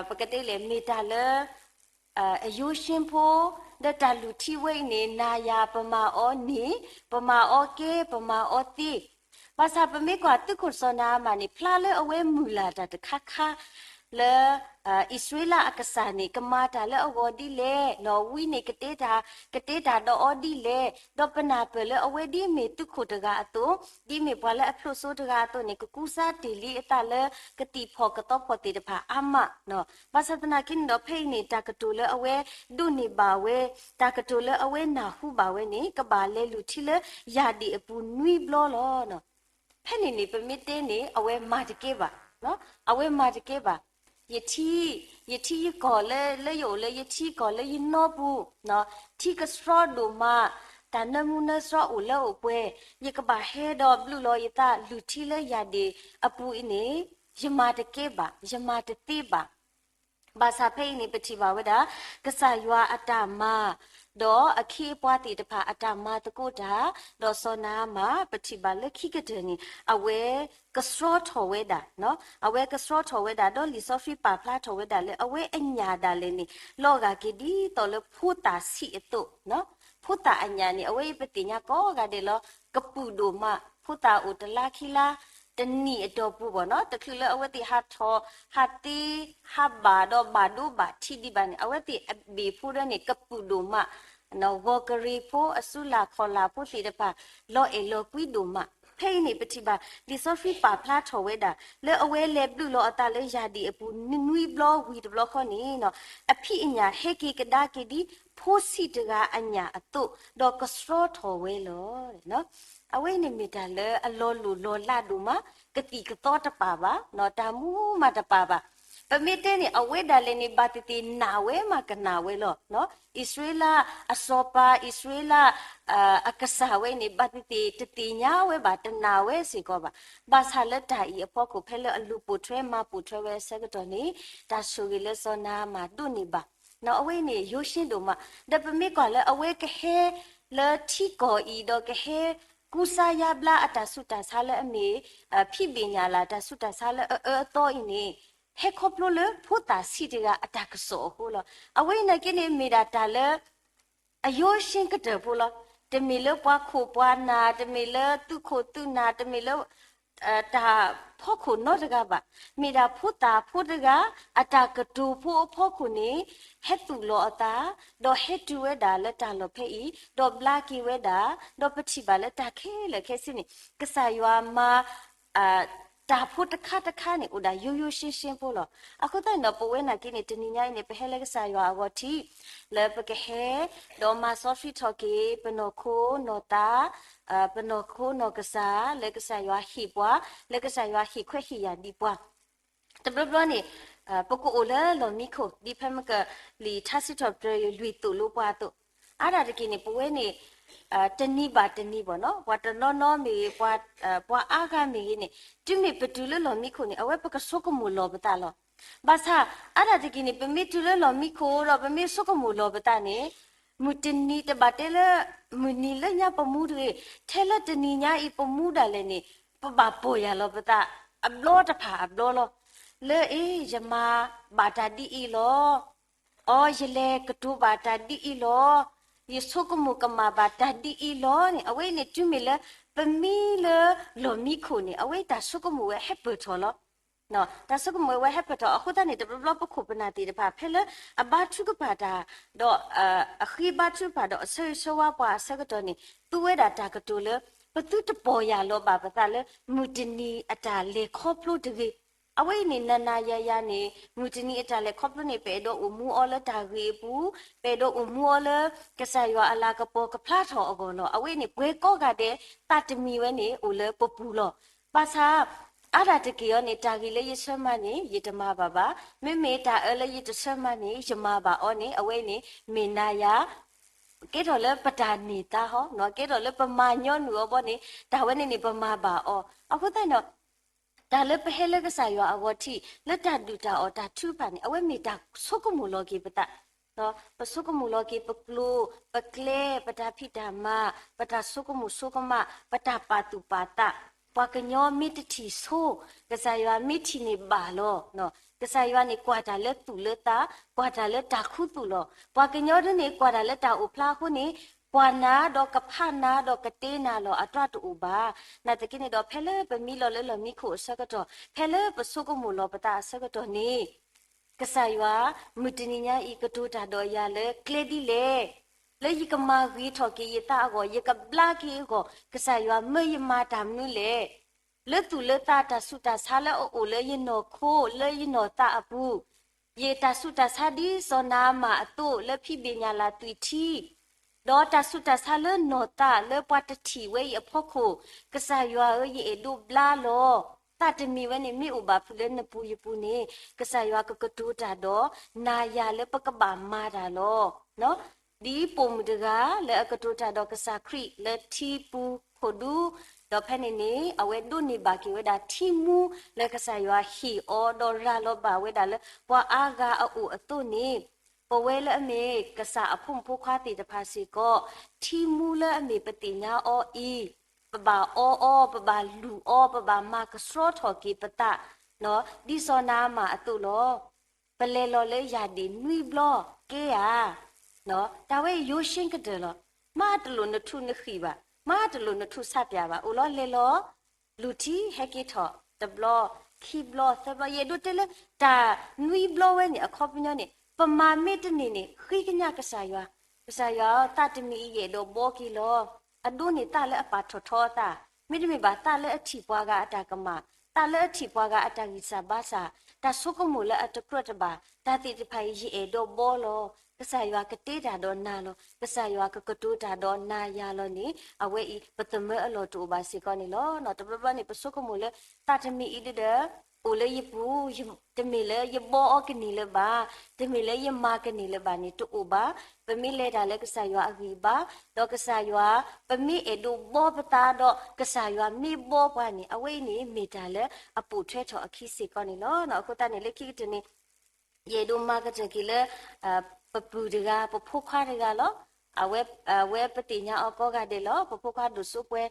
ပကတဲလဲၣ် မ့ၢ်တၢ်လၢ အရိုးရှင်းဖိ ဒီးတၢ်လုၢ်ထံဝဲအံၤန့ၣ် နၤယၤပမၤအီၤန့ၣ် ပမၤအီၤကဲ ပမၤအီၤသ့. ဘၣ်ဆၣ်ပမ့ၢ်ကွၢ်သုးခိၣ်စီၤနၤအမၣ်န့ၣ် ဖျါလၢအဝဲမုၢ်လၢ်တၢ်တခါခါ လၢ အံၣ်စရ့လးအကစၢ်န့ၣ် ကမၤတၢ်လၢအဂီၢ်ဒ်လဲၣ်, နီၢ်ဝံန့ၣ် ကတဲတၢ် ကတဲတၢ်ဒီးအီၤဒ်လဲၣ်, ဒီးပနၢ်ပၢၢ်လၢအဝဲဒ်အမ့ၢ်သုးခိၣ်တဂၤအသိး, ဒ်အမ့ၢ်ပှၤလၢအဖျိးစိတဂၤအသိးန့ၣ် ကကူစါတ့ၢ်လံအသးလၢကသံၣ်ဖီၣ်ကသီဖီၣ်သ့ၣ်တဖၣ်အါမး. ဘၣ်ဆၣ်သနာ်က့န့ၣ်ဒီး ဖဲအံၤန့ၣ် တၢ်ကတိၤလၢအဝဲဒိးန့ၢ်ဘၣ်ဝဲ, တၢ်ကတိၤလၢအဝဲနၢ်ဟူဘၣ်ဝဲန့ၣ် ကဘၣ်လဲၤလုၢ်ထံလၢယၢ်ဒ့ၣ်အပူၤနွံဘျီလီၤ. ဖဲန့ၣ်န့ၣ် ပမ့ၢ်တဲန့ၣ် အဝဲမၤတကဲဘၣ်, အဝဲမၤတကဲဘၣ်. ယထံ, ယထံယကီၢ်လၢ လၢယအိၣ်လၢယထံကီၢ်လၢယနီပူၤ, ထံကဆှီဒိၣ်မး, တၢ်နၢမူနၢဆှီအိၣ်လၢအိၣ်ပှဲၤ, ယကဘၣ်ဟဲဒီးဘျုးလီၤယသးလုၢ်ထံလၢယၢ်ဒ့ၣ်အပူၤအံၤန့ၣ် ယမၤတကဲဘၣ်, ယမၤတသ့ဘၣ်. ဘၣ်ဆၣ်ဖဲအံၤန့ၣ် ပထံၣ်ဘၣ်ဝဲဒၣ် ကစၢ်ယွၤအတၢ်မၤ, ဒီးအခ့အပှၤသ့ၣ်တဖၣ်အတၢ်မၤသကိးတၢ်, ဒီးစီၤနၤအမၣ် ပထံၣ်ဘၣ်လၢခံကတၢၢ်န့ၣ် အဝဲကဆှီထီၣ်ဝဲဒၣ်, အဝဲကဆှီထီၣ်ဝဲဒၣ် ဒီးလံာ်စီဆှံပာ်ဖျါထီၣ်ဝဲဒၣ်လၢအဝဲအညၣ်ဒၣ်လဲာ်န့ၣ် လီၤဂာ်က့ၤဒ်သိးလၢဖိသၣ်ဆံးအသိး, ဖိသၣ်အညၣ်န့ၣ် အဝဲအံၤပသ့ၣ်ညါကိးဂၤဒဲးလီၤ, ကပုာ်ဒိၣ်မး, ဖိသၣ်အိၣ်တလါခံလါ တနံၣ်အတီၢ်ပူၤဘၣ်နီၤ, တချုးလၢအဝဲသ့ၣ်ဟးထီၣ် ဟးသ့ ဟးဘၣ်ဒီးဘၣ်ဒိဘၣ်ထံးဒံးဘၣ်န့ၣ် အဝဲသ့ၣ်အဘ့ၣ်ဖိဒီးန့ၣ် ကပုာ်ဒိၣ်မး, ဂီၤကရံၣ်ဖိ အစုလၢ်ခီၣ်လၢ်ဖိသ့ၣ်တဖၣ် လီၤအဲၣ်လီၤကွံဒိၣ်မး. ဖဲအံၤန့ၣ် ပထံၣ်ဘၣ် လံာ်စီဆှံပာ်ဖျါထီၣ်ဝဲဒၣ် လၢအဝဲလဲၤဘျုးလီၤအသးလၢယၢ်ဒ့ၣ်အပူၤနွံဘျီဝံၤတဘျီဃီန့ၣ်, အဖံးအညၣ်ဟဲက့ၤကဒါက့ၤဒ် ဖိဆံးတဂၤအညၣ်အသိး ဒီးကဆှီထီၣ်ဝဲလီၤ. အဝဲန့ၣ်မ့ၢ်တၢ်လၢအလီၤလိၢ်လီၤလးဒိၣ်မး, ကသံၣ်ကသီတပာ်ဘၣ်, တၢ်မူမးတပာ်ဘၣ်. ပမ့ၢ်တဲန့ၣ် အဝဲဒၣ်လဲာ်န့ၣ် ဘၣ်သ့ၣ်သ့ၣ်နာ်ဝဲမးကနာ်ဝဲလီၤ. အံၣ်စရ့လးအစီၤပၤ အံၣ်စရ့လး အကစၢ်ဝဲန့ၣ် ဘၣ်သ့ၣ်သ့ၣ်တသ့ၣ်ညါဝဲဘၣ်, တနာ်ဝဲစ့ၢ်ကီးဘၣ်. ဘၣ်ဆၣ်လၢတၢ်အံၤအဖီခိၣ် ဖဲလၢအလူၤပိာ်ထွဲမၤပိာ်ထွဲဝဲအဆၢကတီၢ်န့ၣ် တၢ်ဆိၣ်ဂ့ၤလၢစီၤနၤအမၣ်ဒိးန့ၢ်ဘၣ် အဝဲန့ၣ် ရိုးရှင်းဒိၣ်မး, ဒီးပမ့ၢ်ကွၢ်လၢအဝဲကဟဲလၢထံကီၢ်အံၤ ဒီးကဟဲကူစါယါဘျါအတၢ်ဆူးတၢ်ဆါလၢအမ့ၢ် ဖံးဘ့ၣ်ညၣ်လၢ် တၢ်ဆူးတၢ်ဆါလၢအအၢအသီအံၤန့ၣ် ဟဲခီဖျိလၢဖိသၣ်ဆံးတဂၤအတၢ်ကစီၣ်အဃိလီၤ. အဝဲအံၤနာ်က့န့ၣ် မ့ၢ်ဒၣ်တၢ်လၢ အရိုးရှင်းကတၢၢ်ဖိလီၤ. တမ့ၢ်လၢပှၤခိၣ်ပှၤနၢ်, တမ့ၢ်လၢသုးခိၣ်သုးနၢ်, တမ့ၢ်လၢ တၢ်ဖီခိၣ်နီတဂၤဘၣ်. မ့ၢ်ဒၣ်ဖိသၣ်ဖိတဂၤ အတၢ်ကတိၤဖိအဖီခိၣ်န့ၣ် ဟဲသူၣ်လီၤအသး, ဒီးဟဲတုၤဝဲဒၣ်လၢတၢ်လီၢ်ဖဲအံၤ, ဒီးဘျါက့ၤဝဲဒၣ်, ဒီးပထံၣ်ဘၣ်လၢတၢ်ခဲလၢာ်ခဲဆ့န့ၣ် ကစၢ်ယွၤမၤ တၢ်ဖိတခါတခါန့ၣ် အိၣ်ဒၣ်ယိယိရှဲရှဲဖိလီၤ. အဃိသတးန့ၣ်ဒီး ပဝဲနာ်က့န့ၣ် တနံၤညါအံၤန့ၣ် ပဟဲလၢကစၢ်ယွၤအဂီၢ်ထံး လၢပကဟဲ ဒီးမၤစီဆှံထီၣ်က့ၤ ပနီၢ်ခိနီၢ်သး ပနီၢ်ခိနီၢ်ကစၢ် လၢကစၢ်ယွၤဟ့ၣ်ပှၤ, လၢကစၢ်ယွၤဟ့ၣ်ခွဲးဟ့ၣ်ယာ်ဒံးပှၤ. တဘျီဘျီန့ၣ် ပကအိၣ်လၢလီၢ်မံခိၣ် ဒ်ဖဲမ့ၢ်ကလံာ်ထါစံးထီၣ်ပတြၢၤ လွံၢ်သိၣ်လိပှၤအသိး, အါဒၣ်တက့ၢ်န့ၣ် ပဝဲန့ၣ် တနံၤဘၣ်တနံၤဘၣ်နီၤ ပှၤတနီၤနီၤမ့ၢ်ဂ့ၤ ပှၤအါဂၤမ့ၢ်ဂ့ၤန့ၣ် တုၤမ့ၢ်ပတုၤလၢလီၢ်မံခိၣ်န့ၣ် အဝဲပကဆိကမိၣ်လီၤပသးလီၤ. ဘၣ်ဆၣ် အါဒၣ်တက့ၢ်န့ၣ် ပမ့ၢ်တုၤလၢလီၢ်မံခိၣ်ဒီး ပမ့ၢ်ဆိကမိၣ်လီၤပသးန့ၣ် မုၢ်တနံၤတဘၣ်တဲလၢ မုၢ်နံၤလၢညါပမူတဂ့ၤ, ထဲလၢတနံၤညါအံၤပမူဒၣ်လဲာ်န့ၣ် ပဘၣ်ပီၢ်ယၢ်လီၤပသး အဘျီတဖၣ်အဘျီလီၤ. လၢအ့ ယမၤဘၣ်တၢ်ဒ်အံၤလီၤ. အီ ယလဲၤကတိၤဘၣ်တၢ်ဒ်အံၤလီၤ. ယဆိကမိၣ်ကမၣ်ဘၣ်တၢ်ဒ်အံၤလီၤန့ၣ် အဝဲအံၤန့ၣ် တုၤမ့ၢ်လၢပမံလၢလီၢ်မံခိၣ်န့ၣ် အဝဲတၢ်ဆိကမိၣ်ဝဲဟဲပၢၢ်ထီၣ်လီၤ. တၢ်ဆိကမိၣ်ဝဲဟဲပၢၢ်ထီၣ် အဃိသတးန့ၣ် တဘျီဘျီပခိၣ်ပနၢ်သ့ၣ်တဖၣ် ဖဲလၢအဘါထုကဖၣ်တၢ် ဒီး အဃ့ဘါထုကဖၣ်ဒီးအဆၢဂ့ၤဆၢဝါပှၤအဆၢကတီၢ်န့ၣ် သူဝဲဒၣ်တၢ်ကတိၤလၢ ပသုတပီၢ်ယၢ်လီၤဘၣ်ပသးလၢ မုၢ်တနံၤအတၢ်လဲၤခီဖျိတဂ့ၤ. အဝဲအံၤန့ၣ် နၤနၤယၤယၤန့ၣ် မုၢ်တနံၤအတၢ်လဲၤခီဖျိန့ၣ် ပအဲၣ်ဒိးအိၣ်မူအီၤလၢတၢ်ဂ့ၤအပူၤ, ပအဲၣ်ဒိးအိၣ်မူအီၤလၢ ကစၢ်ယွၤအလၤကပီၤကဖျါထီၣ်အဂီၢ်လီၤ. အဝဲအံၤန့ၣ် ပှၤကိးဂၤဒဲး သးတမံၤဝဲန့ၣ် အိၣ်လၢပပူၤလီၤ. ဘၣ်ဆၣ် အါဒၣ်တက့ၢ်အီၤန့ၣ် တၢ်ဂ့ၤလၢယဆၢမၤန့ၣ် ယတမၤဘၣ်ဘၣ်. မ့မ့ၢ်တၢ်အၢလၢယတဆၢမၤန့ၣ် ယမၤဘၣ်အီၤန့ၣ် အဝဲအံၤန့ၣ် မ့ၢ်နၤယၤ ကဲထီၣ်လၢပတၢ်န့ၢ်သါဟီ, ကဲထီၣ်လၢပမၤညီနုၢ်အီၤဘီန့ၣ် တၢ်ဝဲန့ၣ်န့ၣ် ပမၤဘၣ်အီၤ. အဃိသတးန့ၣ်ဒီး တၢ်လၢပဟဲလၢကစၢ်ယွၤအဂီၢ်ထံး လၢတၢ်ဒုၣ်တၢ်အီၣ်တၢ်ထုကဖၣ်န့ၣ် အဝဲမ့ၢ်တၢ်ဆိကမိၣ်လီၤက့ၤပသး, ပဆိကမိၣ်လီၤက့ၤပကျိာ် ပကျဲ ပတၢ်ဖံးတၢ်မၤ ပတၢ်ဆိကမိၣ်ဆိကမး ပတၢ်ပာ်သူၣ်ပာ်သး, ပှၤကညီမ့ၢ်တထံၣ်ဆိ ကစၢ်ယွၤမ့ၢ်ထံၣ်န့ၣ်ဘၣ်လီၤ. ကစၢ်ယွၤန့ၣ် ကွၢ်တၢ်လၢသူၣ်လၢသး, ကွၢ်တၢ်လၢတၢ်ခူသူၣ်လီၤ. ပှၤကညီဒ်န့ၣ် ကွၢ်တၢ်လၢတၢ်အိၣ်ဖျါအဃိန့ၣ် ကွၢ်နၤဒီးကဖးနၤဒီးကတဲနၤလီၤ အတြၢ်တအိၣ်ဘၣ်. နာ်သက့န့ၣ်ဒီး ဖဲလၢပမံလီၤလၢလီၢ်မံခိၣ်အဆၢကတီၢ်, ဖဲလၢပဆိကမိၣ်လီၤပသးအဆၢကတီၢ်န့ၣ် ကစၢ်ယွၤ မုၢ်တနံၤညါအံၤ ကတိၤတၢ်ဒီးယၤလၢကျဲဒ်လဲၣ်, လၢယကမၤဂ့ၤထီၣ်က့ၤယသးအဂီၢ်, ယကဘျါက့ၤအဂီၢ်, ကစၢ်ယွၤမၢယမၤတၢ်မနုၤလဲၣ်. လၢသူၣ်လၢသး တၢ်ဆူးတၢ်ဆါလၢအအိၣ်လၢယနီၢ်ခိ လၢယနီၢ်သးအပူၤ, ယတၢ်ဆူးတၢ်ဆါဒ်စီၤနၤအမၣ်အသိး လၢဖံးဘ့ၣ်ညၣ်လၢ်သွံၣ်ထံ, ဒီးတၢ်ဆူးတၢ်ဆါလၢနီၢ်သးလၢပှၤတထံၣ်ဝဲအံၤအဖီခိၣ်, ကစၢ်ယွၤဧၢ, ယအဲၣ်ဒိးဘျါလီၤ. သးတမံၤဝဲန့ၣ် မ့ၢ်အိၣ်ဘၣ်ဖုးလၢနပူၤယပူၤန့ၣ် ကစၢ်ယွၤကကတိၤတၢ်ဒီးနၤယၤလၢပကဘၣ်မၤတၢ်လီၤ. ဒ်ပိာ်မုၣ်တဂၤလၢအကတိၤတၢ်ဒီးကစၢ်ခရံာ်လၢထံပူၤခိၣ်ဒူ, ဒီးဖဲန့ၣ်န့ၣ် အဝဲဒိးန့ၢ်ဘၣ်က့ၤဝဲဒၣ်ထံမူလၢကစၢ်ယွၤဟ့ၣ်အီၤ ဒီးရၤလီၤဘၣ်ဝဲဒၣ်လၢပှၤအါဂၤအအိၣ်အသိးန့ၣ်, ပဝဲလၢအမ့ၢ်ကစၢ်အဖိမုၣ်ဖိခွါသ့ၣ်တဖၣ်စ့ၢ်ကီး, ထံမူလၢအမ့ၢ်ပသ့ၣ်ညါအီၤအံၤ, ပဘၣ်အီအီၤ, ပဘၣ်လူၢ်အီၤ, ပဘၣ်မၤကဆှီထီၣ်က့ၤပသး, ဒ်စီၤနၤအမၣ်အသိးလီၤ. ပလဲၤလီၤလၢယၢ်ဒ့ၣ်နွံဘျီကဲဧါ. တၢ်ဝဲယိၤၡ့ကတၢၢ်လီၤ. မ့ၢ်တလိၣ်နထူနဃံၣ်ဘၣ်, မ့ၢ်တလိၣ်နထူစးပၠးဘၣ်, အိၣ်လီၤလဲၤလီၤ လူၢ်ထံဟဲက့ၤထီၣ်တဘျီ, ခံဘျီ, သၢဘျီ, ယအဲၣ်ဒိးတဲလၢ တၢ်နွံဘျီဝဲန့ၣ် အခီပညီန့ၣ် ပမၤမ့ၢ်တန့ၢ်န့ၣ် ဃ့ကညးကစၢ်ယွၤ, ကစၢ်ယွၤဧၢ, သးတမံၤအံၤယအဲၣ်ဒိးဘီက့ၤလီၤ. အဒိန့ၢ်သးလၢအပာ်ထီၣ်ထီအသး, မ့တမ့ၢ်ဘၣ်သးလၢအထံၣ်ပှၤဂၤအတၢ်ကမၣ်, သးလၢအထံၣ်ပှၤဂၤအတၢ်ဂံၢ်စၢ်ဘါစၢ်, တၢ်ဆိကမိၣ်လၢအတကြၢးတဘၣ်, တၢ်သ့ၣ်တဖၣ်အံၤ ယအဲၣ်ဒိးဘီလီၤ. ကစၢ်ယွၤကတဲတၢ်ဒီးနၤလီၤ. ကစၢ်ယွၤကကတိၤတၢ်ဒီးနၤယၤလီၤန့ၣ် အဝဲအံၤ ပသမၢအလီၢ်တအိၣ်ဘၣ်စ့ၢ်ကီးန့ၣ်လီၤ. တဘျီဘျီန့ၣ် ပဆိကမိၣ်လၢ သးတမံၤအံၤဒ်ဒီး အိၣ်လၢယပူၤ, တမ့ၢ်လၢယဘီအီၤကန့ၢ်လၢၤဘၣ်, တမ့ၢ်လၢယမၤကန့ၢ်လၢၤဘၣ်န့ၣ် တအိၣ်ဘၣ်. ပမ့ၢ်လဲၤတၢ်လၢကစၢ်ယွၤအဂံၢ်ဘါ, ဒီးကစၢ်ယွၤ, ပမ့ၢ်အဲၣ်ဒိးဘီပသးဒီး ကစၢ်ယွၤမ့ၢ်ဘီပှၤန့ၣ် အဝဲအံၤန့ၣ် မ့ၢ်တၢ်လၢအပိာ်ထွဲထီၣ်အခံစ့ၢ်ကီးန့ၣ်လီၤ. အဃိသတးန့ၣ် လၢခံကတၢၢ်န့ၣ် ယအဲၣ်ဒိးမၤကတၢၢ်က့ၤလၢ ပပုၢ်တဂၤ, ပဖိခွါတဂၤလီၤ. အဝဲ, အဝဲပသ့ၣ်ညါအီၤကိးဂၤဒဲးလီၤ. ပဖိခွါဒိၣ်စိပှဲၤ,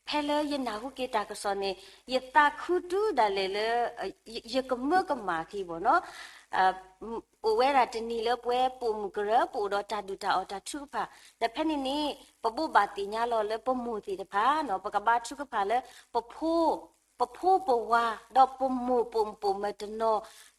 ဖဲလၢယနၢ်ဟူက့ၤတၢ်ကစီၣ်န့ၣ် ယသးခုတုၤဒၣ်လဲာ်လၢ ယကမၢကမၣ်က့ၤဘၣ်နီၤ. အိၣ်ဝဲဒၣ်တနံၤလၢပဝဲပိာ်မုၣ်ကရၢ ပအိၣ်ဒီးတၢ်ဒုၣ်တၢ်အီၣ်တၢ်ထုကဖၣ်, ဒီးဖဲန့ၣ်န့ၣ် ပဘိးဘၣ်သ့ၣ်ညါလီၤလၢပမိၢ်သ့ၣ်တဖၣ်နီၤ, ပကဘါထုကဖၣ်လၢပဖိ ပဖိပဝါ ဒီးပမိၢ်ပိာ်မုၣ်ပိာ်မၢၤတနီၤ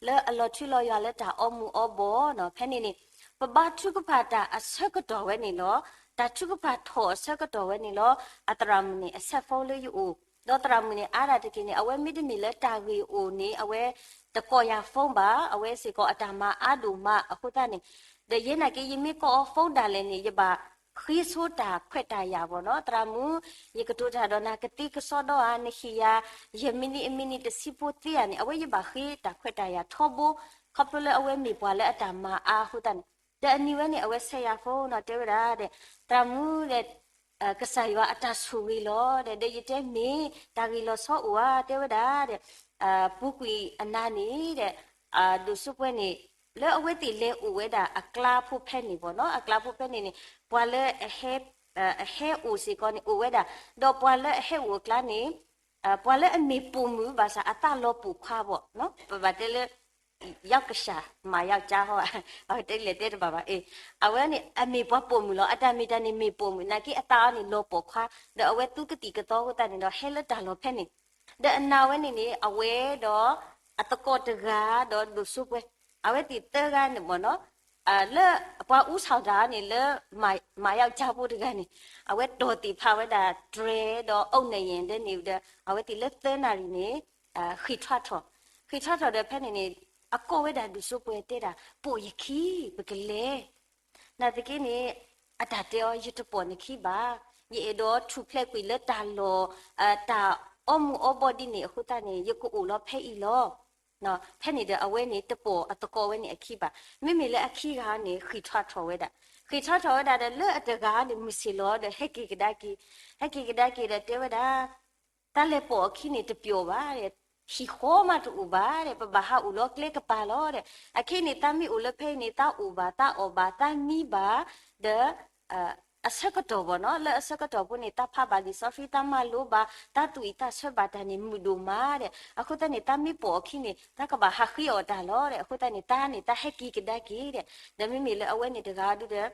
လၢအလီၤထူလီၤယွၤလၢတၢ်အီမူၤအီဘီၣ်နီၤ. ဖဲန့ၣ်န့ၣ် ပဘါထုကဖၣ်တၢ်အဆၢကတီၢ်ဝဲန့ၣ်လီၤ. တၢ်ထုကဖၣ်ထီၣ်အဆၢကတီၢ်ဝဲန့ၣ်လီၤ. အသရၣ်မုၣ်န့ၣ် အ cell phone လၢယအိၣ်, ဒီးသရၣ်မုၣ်န့ၣ် အါဒၣ်တက့ၢ်န့ၣ် အဝဲမ့တမ့ၢ်လၢတၢ်ဂ့ၢ်အိၣ်န့ၣ် အဝဲတကိးယၤ phone ဘၣ်, အဝဲစ့ၢ်ကီးအတၢ်မၤအါဒိၣ်မးအဃိသတးန့ၣ်, ဒီးယဲနာ်က့ ယမ့ၢ်ကိးအီၤ phone ဒၣ်လဲာ်န့ၣ် ယဘၣ်ဃ့ဆိတၢ်ခွဲးတၢ်ယာ်ဘၣ်နီၤ. သရၣ်မုၣ် ယကတိၤတၢ်ဒီးနၤကသ့ကစီဒီဧါ, နဟ့ၣ်ယၤ ယမံးနံးအမံးနံးတဆံဖိသ့ဧါန့ၣ် အဝဲယဘၣ်ဃ့တၢ်ခွဲးတၢ်ယာ်ထီဘိ, ခီဖျိလၢအဝဲမ့ၢ်ပှၤလၢအတၢ်မၤအါအဃိသတးန့ၣ်, ဒီးအနံၤဝဲန့ၣ် အဝဲဆဲးယၤ phone နီၤ တဲဝဲဒၣ်ဒီး, သရၣ်မုၣ်ဒီး ကစၢ်ယွၤအတၢ်ဆိၣ်ဂ့ၤလီၤဒီး, ဒီးယတဲမ့ၢ်တၢ်ဂ့ၢ်လီၤဆီအိၣ်ဧါ တဲဝဲဒၣ်ဒီး, ပူၤကွံာ်အနၤန့ၣ်ဒီး, ဒိၣ်စိပှဲၤန့ၣ် လၢအဝဲသ့ၣ်လဲၤအိၣ်ဝဲဒၣ်အကျါဖိဖဲန့ၣ်ဘၣ်နီၤ, အကျါဖိဖဲန့ၣ်န့ၣ် ပှၤလၢ အဟဲအိၣ်စ့ၢ်ကီးန့ၣ် အိၣ်ဝဲဒၣ်, ဒီးပှၤလၢအဟဲအိၣ်အကျါန့ၣ် ပှၤလၢအမ့ၢ်ပိာ်မုၣ်ဘၣ်ဆၣ် အသးလီၤပိာ်ခွါဘၣ်နီၤ, ပဘၣ်တဲလၢ ယောက်ျား မ့ၢ်ယောက်ျားဟီ, အဝဲတဲလဲၤတဲတဘၣ်ဘၣ်, အဝဲန့ၣ် အမ့ၢ်ပှၤပိာ်မုၣ်လီၤ, အတၢ်မ့ၢ်တၢ်န့ၣ်မ့ၢ်ပိာ်မုၣ်, နာ်က့အသးအီၤန့ၣ်လီၤပိာ်ခွါ, ဒီးအဝဲသူကသံၣ်ကသီအဃိသတးန့ၣ်ဒီး ဟဲလၢတၢ်လီၢ်ဖဲန့ၣ်, ဒီးအနၤဝဲန့ၣ်န့ၣ် အဝဲဒီး အသကိးတဂၤဒီးဒိၣ်စိပှဲၤ, အဝဲသ့ၣ်သၢဂၤန့ၣ်ဘၣ်နီၤ, လၢပှၤအူစီၣ်တၢ်န့ၣ်လၢ မ့ၢ်ယောက်ျားဖိတဂၤန့ၣ် အဝဲတီၢ်သ့ၣ်ဖးဝဲဒၣ်တြဲၤဒီးအုတ်နံယံၤဒ်န့ၣ်ဒီး အဝဲသ့ၣ်လၢသၢနၣ်ရံၣ်န့ၣ် ဃ့ၢ်ထွါထီၣ်, ဃ့ၢ်ထွါထီၣ်ဒီးဖဲန့ၣ်န့ၣ် အကိးဝဲဒၣ်ဒိၣ်စိပှဲၤတဲဒၣ် ပိာ်ယခံ ပကလဲၤ, နာ်သက့န့ၣ် အတၢ်တဲအီၤ ယတပိာ်နခံဘၣ်, ယအဲၣ်ဒိးထူၣ်ဖျဲးကွံာ်လၢတၢ်လီၢ် တၢ်အီမူၤအီဘီၣ်ဒ်န့ၣ်အဃိသတးန့ၣ် ယကအိၣ်လီၤဖဲအံၤလီၤ. ဖဲန့ၣ်ဒီးအဝဲန့ၣ် တပိာ်အသကိးဝဲန့ၣ်အခံဘၣ်. မ့မ့ၢ်လၢအခံဂၤန့ၣ် ဃ့ၢ်ထွါထီၣ်ဝဲဒၣ်, ဃ့ၢ်ထွါထီၣ်ဝဲဒၣ်ဒီး လၢအတဂၤန့ၣ် မုၢ်ဆ့ၣ်လီၤဒီး ဟဲက့ၤကဒါက့ၤ, ဟဲက့ၤကဒါက့ၤဒီးတဲဝဲဒၣ် တၢ်လဲၤပိာ်အခံန့ၣ်တပျီၢ်ဘၣ်ဒီး, ဟံၣ်ဃီမးတအိၣ်ဘၣ်ဒီး ပဘၣ်ဟးအိၣ်လီၤကျဲကပၤလီၤဒီး, အခဲအံၤန့ၣ် သးမ့ၢ်အိၣ်လၢဖဲအံၤန့ၣ် သးအိၣ်ဘၣ် သးအီၣ်ဘၣ် သးမံဘၣ်, ဒီး အဆၢကတီၢ်ဘၣ်နီၤ, လၢအဆၢကတီၢ်ဖိန့ၣ် သးဖးဘၣ်လံာ်စီဆှံ သးမၤလိဘၣ် သးသူၣ်အံၣ်သးဆၢဘၣ်တၢ်န့ၣ် မုာ်ဒိၣ်မးဒီး, အဃိသတးန့ၣ် သးမ့ၢ်ပိာ်အခံန့ၣ် သးကဘၣ်ဟးဃ့အီၣ်တၢ်လီၤဒီး, အဃိသတးန့ၣ် သးန့ၣ် သးဟဲက့ၤကဒါက့ၤဒီး, ဒီးမ့မ့ၢ်လၢအဝဲန့ၣ်တဂၤဒုဒီး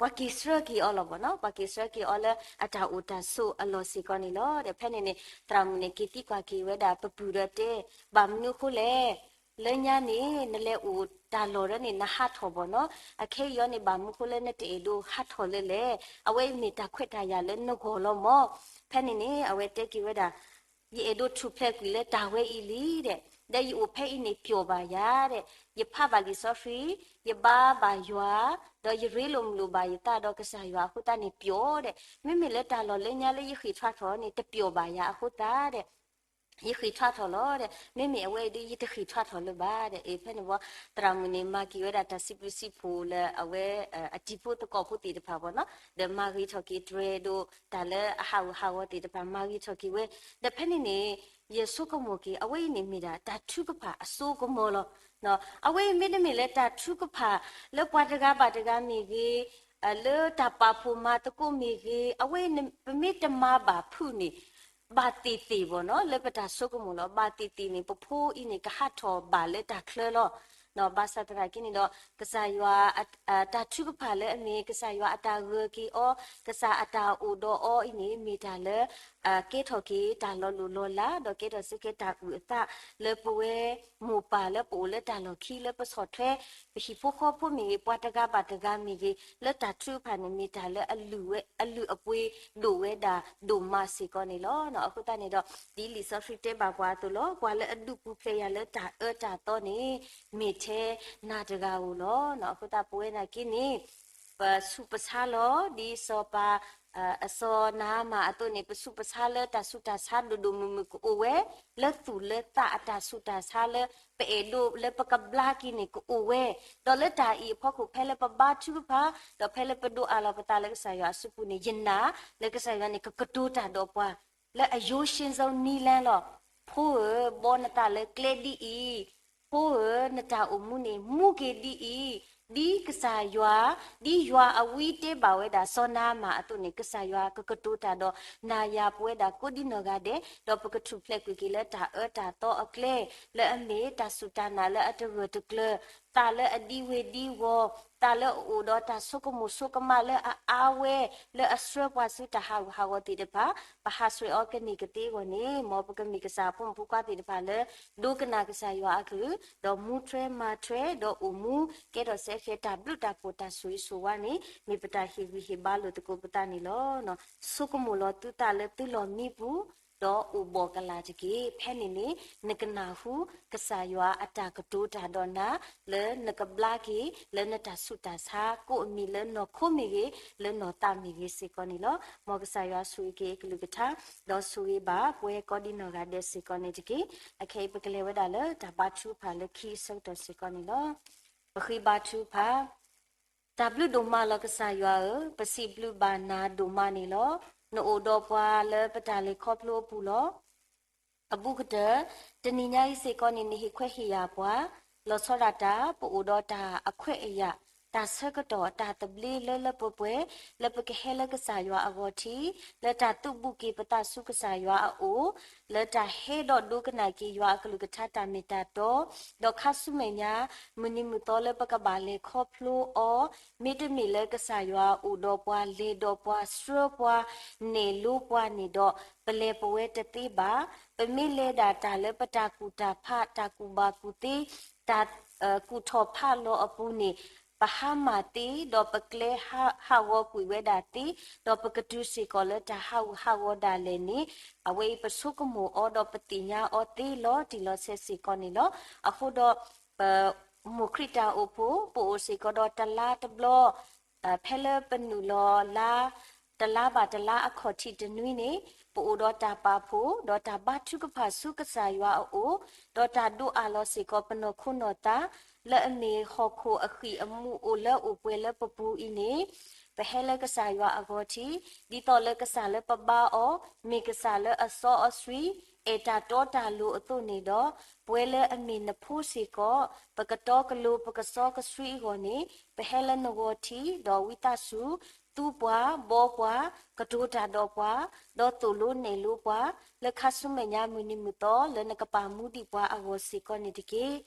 ပှၤက့ၤဆှၢက့ၤအီၤလီၤဘၣ်နီၤ, ပှၤက့ၤဆှၢက့ၤအီၤလၢအတၢ်အိၣ်တၢ်ဆိးအလီၢ်စ့ၢ်ကီးန့ၣ်လီၤ. ဒီးဖဲန့ၣ်န့ၣ် သရၣ်မုၣ်န့ၣ် က့ၤသံကွၢ်က့ၤဝဲဒၣ်ပပုၢ်ဒီးတဲ, ဘၣ်မနုၤအဃိလဲၣ်, လၢညါန့ၣ် နလဲၤအိၣ်တၢ်လီၢ်ဒီးန့ၣ် နဟးထီၣ်ဘၣ်နီၤ, အခဲအံၤအီၤန့ၣ် ဘၣ်မနုၤအဃိလၢနတအဲၣ်ဒိးဟးထီၣ်လၢလဲၣ်, အဝဲမ့ၢ်တၢ်ခွဲးတၢ်ယာ်လၢနဂီၢ်လီၤမၢ်. ဖဲန့ၣ်န့ၣ် အဝဲတဲက့ၤဝဲဒၣ် ယအဲၣ်ဒိးထူၣ်ဖျဲးကွံာ်လၢတၢ်ဝဲအံၤလံဒီး, ဒီးယအိၣ်ဖဲအံၤန့ၣ်ပျီၢ်ဘၣ်ယၤဒီး, ယဖးဘၣ်လံာ်စီဆှံ, ယဘါဘၣ်ယွၤ, ဒီးယရ့လိာ်မုာ်လိာ်ဘၣ်ယသးဒီးကစၢ်ယွၤအဃိသတးန့ၣ်ပျီၢ်ဒီး, မ့မ့ၢ်လၢတၢ်လီၢ်လၢညါလၢယဃ့ၢ်ထွါထီၣ်န့ၣ် တပျီၢ်ဘၣ်ယၤအဃိသတးဒီး ယဃ့ၢ်ထွါထီၣ်လီၤဒီး, မ့မ့ၢ်အဝဲအံၤဒီး ယတဃ့ၢ်ထွါထီၣ်လၢၤဘၣ်ဒီး, အ့ ဖဲန့ၣ်ဝံၤ သရၣ်မုၣ်န့ၣ် မၤက့ၤဝဲဒၣ်တၢ်စံးဘျုးစံးဖှိၣ်လၢအဝဲ အတံၤဖိသကိးဖိသ့ၣ်တဖၣ်ဘၣ်နီၤ, ဒီးမၤဂ့ၤထီၣ်က့ၤတြဲၤဒိးတၢ်လၢအဟးဂူာ်ဟးဂီၤသ့ၣ်တဖၣ် မၤဂ့ၤထီၣ်က့ၤဝဲ, ဒီးဖဲန့ၣ်န့ၣ် ယဆိကမိၣ်က့ၤ အဝဲအံၤန့ၣ်မ့ၢ်ဒၣ်တၢ်ထုကဖၣ်အစိကမီၤလီၤ. အဝဲအံၤမ့တမ့ၢ်လၢတၢ်ထုကဖၣ်လၢပှၤတဂၤဘၣ်တဂၤမ့ၢ်ဂ့ၤ, လၢတၢ်ပာ်ဖှိၣ်မၤသကိးမ့ၢ်ဂ့ၤ, အဝဲအံၤပမ့ၢ်တမၤဘၣ်ဖုးန့ၣ် ဘၣ်သ့ၣ်သ့ၣ်ဘၣ်နီၤ လၢပတၢ်ဆိကမိၣ်လီၤ. ဘၣ်သ့ၣ်သ့ၣ်န့ၣ် ပဖိအံၤန့ၣ် ကဟးထီၣ်ဘၣ်လၢတၢ်ချၢလီၤ. ဘၣ်ဆၣ်သနာ်က့န့ၣ်ဒီး ကစၢ်ယွၤ တၢ်ထုကဖၣ်လၢအမ့ၢ်ကစၢ်ယွၤအတၢ်ဂၢၢ်က့ၤအီၤ, ကစၢ်အတၢ်အိၣ်ဒီးအီၤအံၤန့ၣ် မ့ၢ်တၢ်လၢ ကဲထီၣ်က့ၤတၢ်လီၤလိၢ်လီၤလး ဒီးကဲထီၣ်စ့ၢ်ကီးတၢ်အုၣ်အသး လၢပဝဲမိၢ်ပၢ်လၢပအိၣ်လၢတၢ်လီၢ်ခံလၢပဆီၣ်ထွဲ ပဟံၣ်ဖိဃီဖိမ့ၢ်ဂ့ၤ ပှၤတဂၤဘၣ်တဂၤမ့ၢ်ဂ့ၤ လၢတၢ်ထုကဖၣ်န့ၣ် မ့ၢ်တၢ်လၢအလုၢ်ဝဲ အလုၢ်အပှ့ၤဒိၣ်ဝဲဒၣ်ဒိၣ်မးစ့ၢ်ကီးန့ၣ်လီၤ. အဃိသတးန့ၣ်ဒီး ဒ်လံာ်စီဆှံတဲဘၣ်ပှၤအသိးလီၤ. ပှၤလၢအဒုးပူၤဖျဲးယၤလၢတၢ်အၢတၢ်သီန့ၣ် မ့ၢ်ထဲနၤတဂၤဧိၤလီၤ. အဃိသတးပဝဲနာ်က့န့ၣ် ပဆူးပဆါလီၤ ဒ်စီၤပၤ အစီၤနၤအမၣ်အသိးန့ၣ် ပဆူးပဆါလၢတၢ်ဆူးတၢ်ဆါဒိၣ်ဒိၣ်မုၢ်မုၢ်ကအိၣ်ဝဲ, လၢသူၣ်လၢသးအတၢ်ဆူးတၢ်ဆါလၢ ပအဲၣ်ဒိးလၢပကဘျါက့ၤန့ၣ်ကအိၣ်ဝဲ, ဒီးလၢတၢ်အံၤအဖီခိၣ် ဖဲလၢပဘါထုကဖၣ် ဒီးဖဲလၢပဒိးအးလီၤပသးလၢကစၢ်ယွၤအစုပူၤန့ၣ် ယနာ်လၢကစၢ်ယွၤန့ၣ် ကကတိၤတၢ်ဒီးပှၤ လၢအယိရှ့ နီလၢလီၤ. ဖိဧၢ, ဘီနသးလၢကျဲဒ်အံၤ, ဖိဧၢ, နတၢ်အိၣ်မူန့ၣ် မူက့ၤဒ်အံၤ, ဒ်ကစၢ်ယွၤ, ဒ်ယွၤအဝံတဲဘၣ်ဝဲဒၣ် စီၤနၤအမၣ်အသိးန့ၣ် ကစၢ်ယွၤကကတိၤတၢ်ဒီးနၤယၤပဝဲဒၣ်ကိးဒ်နီၢ်ဂၤဒဲး, ဒီးပကထူၣ်ဖျဲးကွံာ်က့ၤလၢတၢ်အၢတၢ်သီအကျဲ, လၢအမ့ၢ်တၢ်စူၢ်တၢ်နာ်လၢအတဂၢၢ်တကျၢၤ သးလၢအဒံဝ့ၤဒံဝီၤ, သးလၢအအိၣ်ဒီးတၢ်ဆိကမိၣ်ဆိကမးလၢအအါဝဲ, လၢအဆှၢပှၤဆူတၢ်ဟးဂူာ်ဟးဂီၤသ့ၣ်တဖၣ်, ပဟးဆှဲးအီၤကန့ၢ်ကသ့အဂီၢ်န့ၣ်, မ်ပကမ့ၢ်ကစၢ်အဖိမုၣ်ဖိခွါသ့ၣ်တဖၣ်လၢ ဒိကနၣ်ကစၢ်ယွၤအကလုၢ်, ဒီးမူထွဲမၤထွဲ, ဒီးအိၣ်မူကဲထီၣ်စဲဃဲၤတၢ်ဘျုးတၢ်ဖှိၣ်တၢ်ဆိၣ်ဂ့ၤဆိၣ်ဝါန့ၣ်, မ့ၢ်ပတၢ်ဟ့ၣ်ဂံၢ်ဟ့ၣ်ဘါလိာ်သကိးပသးန့ၣ်လီၤ. ဆိကမိၣ်လီၤသုသးလၢသုလီၢ်မံပူၤ, ဒီးအိၣ်ဘှီၣ်ကလာ်တက့ၢ်. ဖဲန့ၣ်န့ၣ် နကနၢ်ဟူကစၢ်ယွၤအတၢ်ကတိၤတၢ်ဒီးနၤ, လၢနကဘျါက့ၤ လၢနတၢ်ဆူးတၢ်ဆါ ကိးအမံၤလၢနီၢ်ခိမ့ၢ်ဂ့ၤ, လၢနီၢ်သးမ့ၢ်ဂ့ၤစ့ၢ်ကီးန့ၣ်လီၤ. မ်ကစၢ်ယွၤဆိၣ်ဂ့ၤက့ၤအကလုၢ်ကထါ, ဒီးဆိၣ်ဂ့ၤဘၣ်ပှၤကိးဒံနီၢ်ဂၤဒဲးစ့ၢ်ကီးန့ၣ်တက့ၢ်. အခဲအံၤပကလဲၤဝဲဒၣ်လၢတၢ်ဘါထုကဖၣ်လၢခံအဆၢကတီၢ်စ့ၢ်ကီးန့ၣ်လီၤ. ပဃ့ဘါထုကဖၣ် တၢ်ဘျုးဒိၣ်မးလီၤကစၢ်ယွၤဧၢ, ပစံးဘျုးဘၣ်နၤဒိၣ်မးန့ၣ်လီၤ. နအိၣ်ဒီးပှၤလၢပတၢ်လဲၤခီဖျိအပူၤလီၤ. အဘူးကတၢၢ်, တနံၤညါအံၤစ့ၢ်ကီးန့ၣ် နဟ့ၣ်ခွဲးဟ့ၣ်ယာ်ပှၤ, လီၤဆီဒၣ်တၢ် ပအိၣ်ဒီးတၢ်အခွဲးအယာ်, တၢ်ဆၢကတီၢ်, တၢ်သဘျ့လၢလၢပှဲၤပှဲၤ, လၢပကဟဲလၢကစၢ်ယွၤအဂီၢ်ထံး, လၢတၢ်သူၣ်ဘူၣ်က့ၤပသးဆူကစၢ်ယွၤအအိၣ်, လၢတၢ်ဟဲဒီးဒိကနၣ်က့ၤယွၤအကလုၢ်ကထါတၢ်မ့ၢ်တၢ်တီ, ဒီးခါဆူမဲာ်ညါ မုၢ်နံၤမုၢ်သီလၢပကဘၣ်လဲၤခီဖျိအီၤ, မ့တမ့ၢ်လၢကစၢ်ယွၤအိၣ်ဒီးပှၤ, လဲၤဒီးပှၤ, ဆှၢပှၤ, နဲၣ်လိပှၤန့ၣ်ဒီး, ပလဲၤပဝဲတသ့ဘၣ်. ပမ့ၢ်လဲၤဒၣ်တၢ်လၢပတၢ်ကူၣ်တၢ်ဖး, တၢ်ကူၣ်ဘၣ်ကူၣ်သ့, တၢ် ကူၣ်ထီၣ်ဖးလီၤအပူၤန့ၣ်, ပဟါမၢ်သ့, ဒီးပကျဲဟးဂီၤကွံာ်ဝဲဒၣ်သ့, ဒီးပကတုၤစ့ၢ်ကီးလၢတၢ်ဟးဂူာ်ဟးဂီၤဒၣ်လဲာ်န့ၣ်, အဝဲအံၤပဆိကမိၣ်အီၤဒီးပသ့ၣ်ညါအီၤသ့လီၤတံၢ်လီၤဆဲးစ့ၢ်ကီးန့ၣ်လီၤ. အဃိဒီး ပမိၢ်ခရံာ်တၢ်အိၣ်ဖှိၣ်, ပအိၣ်စ့ၢ်ကီးဒီးတလါတဘျီ, ဖဲလၢပနုာ်လီၤလါ, တလါဘၣ်တလါအခီၣ်ထံးတနွံန့ၣ်, ပအိၣ်ဒီးတၢ်ပာ်ဖှိၣ်, ဒီးတၢ်ဘါထုကဖၣ်ဆူကစၢ်ယွၤအအိၣ်, ဒီးတၢ်ဒိးအးလီၤစ့ၢ်ကီးပနီၢ်ခိနီၢ်သး, လၢအမ့ၢ်ဟီၣ်ခိၣ်အဃံၢ်အမူးအိၣ်လၢအိၣ်ပှဲၤလၢပပူၤအံၤန့ၣ်, ပဟဲလၢကစၢ်ယွၤအဂီၢ်ထံး, ဒ်သိးလၢကစၢ်လၢပဘါအီၤ, မ့ၢ်ကစၢ်လၢအစီအဆှံ, အဲၣ်တၢ်တီတၢ်လိၤအသိးန့ၣ်ဒီး, ပဝဲလၢအမ့ၢ်နဖိစ့ၢ်ကီး, ပကတီကလိၤပကစီကဆှံအဂီၢ်န့ၣ်, ပဟဲလၢနဂီၢ်ထံး, ဒီးဝံသးစူၤ, သူပှၤ, ဘှီပှၤ, ကတိၤတၢ်ဒီးပှၤ, ဒီးသိၣ်လိနဲၣ်လိပှၤ, လၢခါဆူမဲာ်ညါမုၢ်နံၤမုၢ်သီ လၢနကပာ်မူဒံးပှၤအဂီၢ်စ့ၢ်ကီးန့ၣ်တက့ၢ်.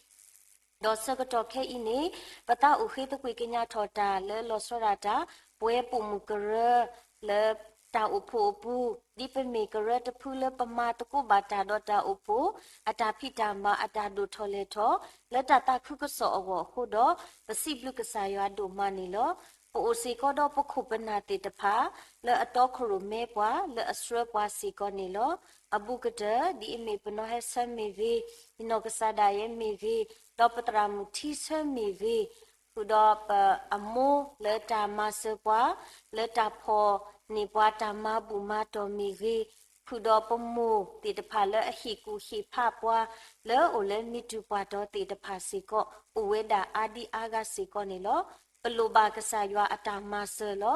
ဒီးဆၢကတီၢ်ခဲအံၤန့ၣ်, ပသးအိၣ်ဃ့သကွံာ်ကညးထီၣ်တၢ်လၢလီၤဆီဒၣ်တၢ်, ပဝဲပိာ်မုၣ်ကရၢ, လၢတၢ်အိၣ်ဖှိၣ်အပူၤ, ဒ်ပမ့ၢ်ကရၢတဖုလၢပမၤသကိးဘၣ်တၢ်ဒီးတၢ်အိၣ်ဖှိၣ်, အတၢ်ဖံးတၢ်မၤအတၢ်ဒိၣ်ထီၣ်လဲၢ်ထီၣ်, လၢတၢ်သးခုကစီၣ်အဂီၢ်အဃိဒီး, ပစံးဘျုးကစၢ်ယွၤဒိၣ်မးန့ၣ်လီၤ. ပအိၣ်စ့ၢ်ကီးဒီးပခိၣ်ပနၢ်သ့ၣ်တဖၣ်, လၢအတီခိၣ်ရိၣ်မဲပှၤ, လၢအဆှၢပှၤစ့ၢ်ကီးန့ၣ်လီၤ. အဘူးကတၢၢ်, ဒ်အမ့ၢ်ပနီၢ်ဟဲဆၢမ့ၢ်ဂ့ၤ, နီၢ်ကစၢ်ဒၣ်ယဲမ့ၢ်ဂ့ၤ, ဒီးပသရၣ်မုၣ်ထံဆၢမ့ၢ်ဂ့ၤ, ဃုာ်ဒီးပအမိၢ်လၢတၢ်မၤစၢၤပှၤ, လၢတၢ်ဖီၣ်န့ၢ်ပှၤတၢ်မၤဘူၣ်မၤတီၢ်မ့ၢ်ဂ့ၤ, ဃုာ်ဒီးပမိၢ်သ့ၣ်တဖၣ်လၢအဟ့ၣ်ကူၣ်ဟ့ၣ်ဖးပှၤ, လၢအအိၣ်လၢမံၤတူၢ်ပှၢ်တီၤသ့ၣ်တဖၣ်စ့ၢ်ကီး, အိၣ်ဝဲဒၣ်အါဒံအါဂၤစ့ၢ်ကီးန့ၣ်လီၤ. ပလိၣ်ဘၣ်ကစၢ်ယွၤအတၢ်မၤစၢၤလီၤ.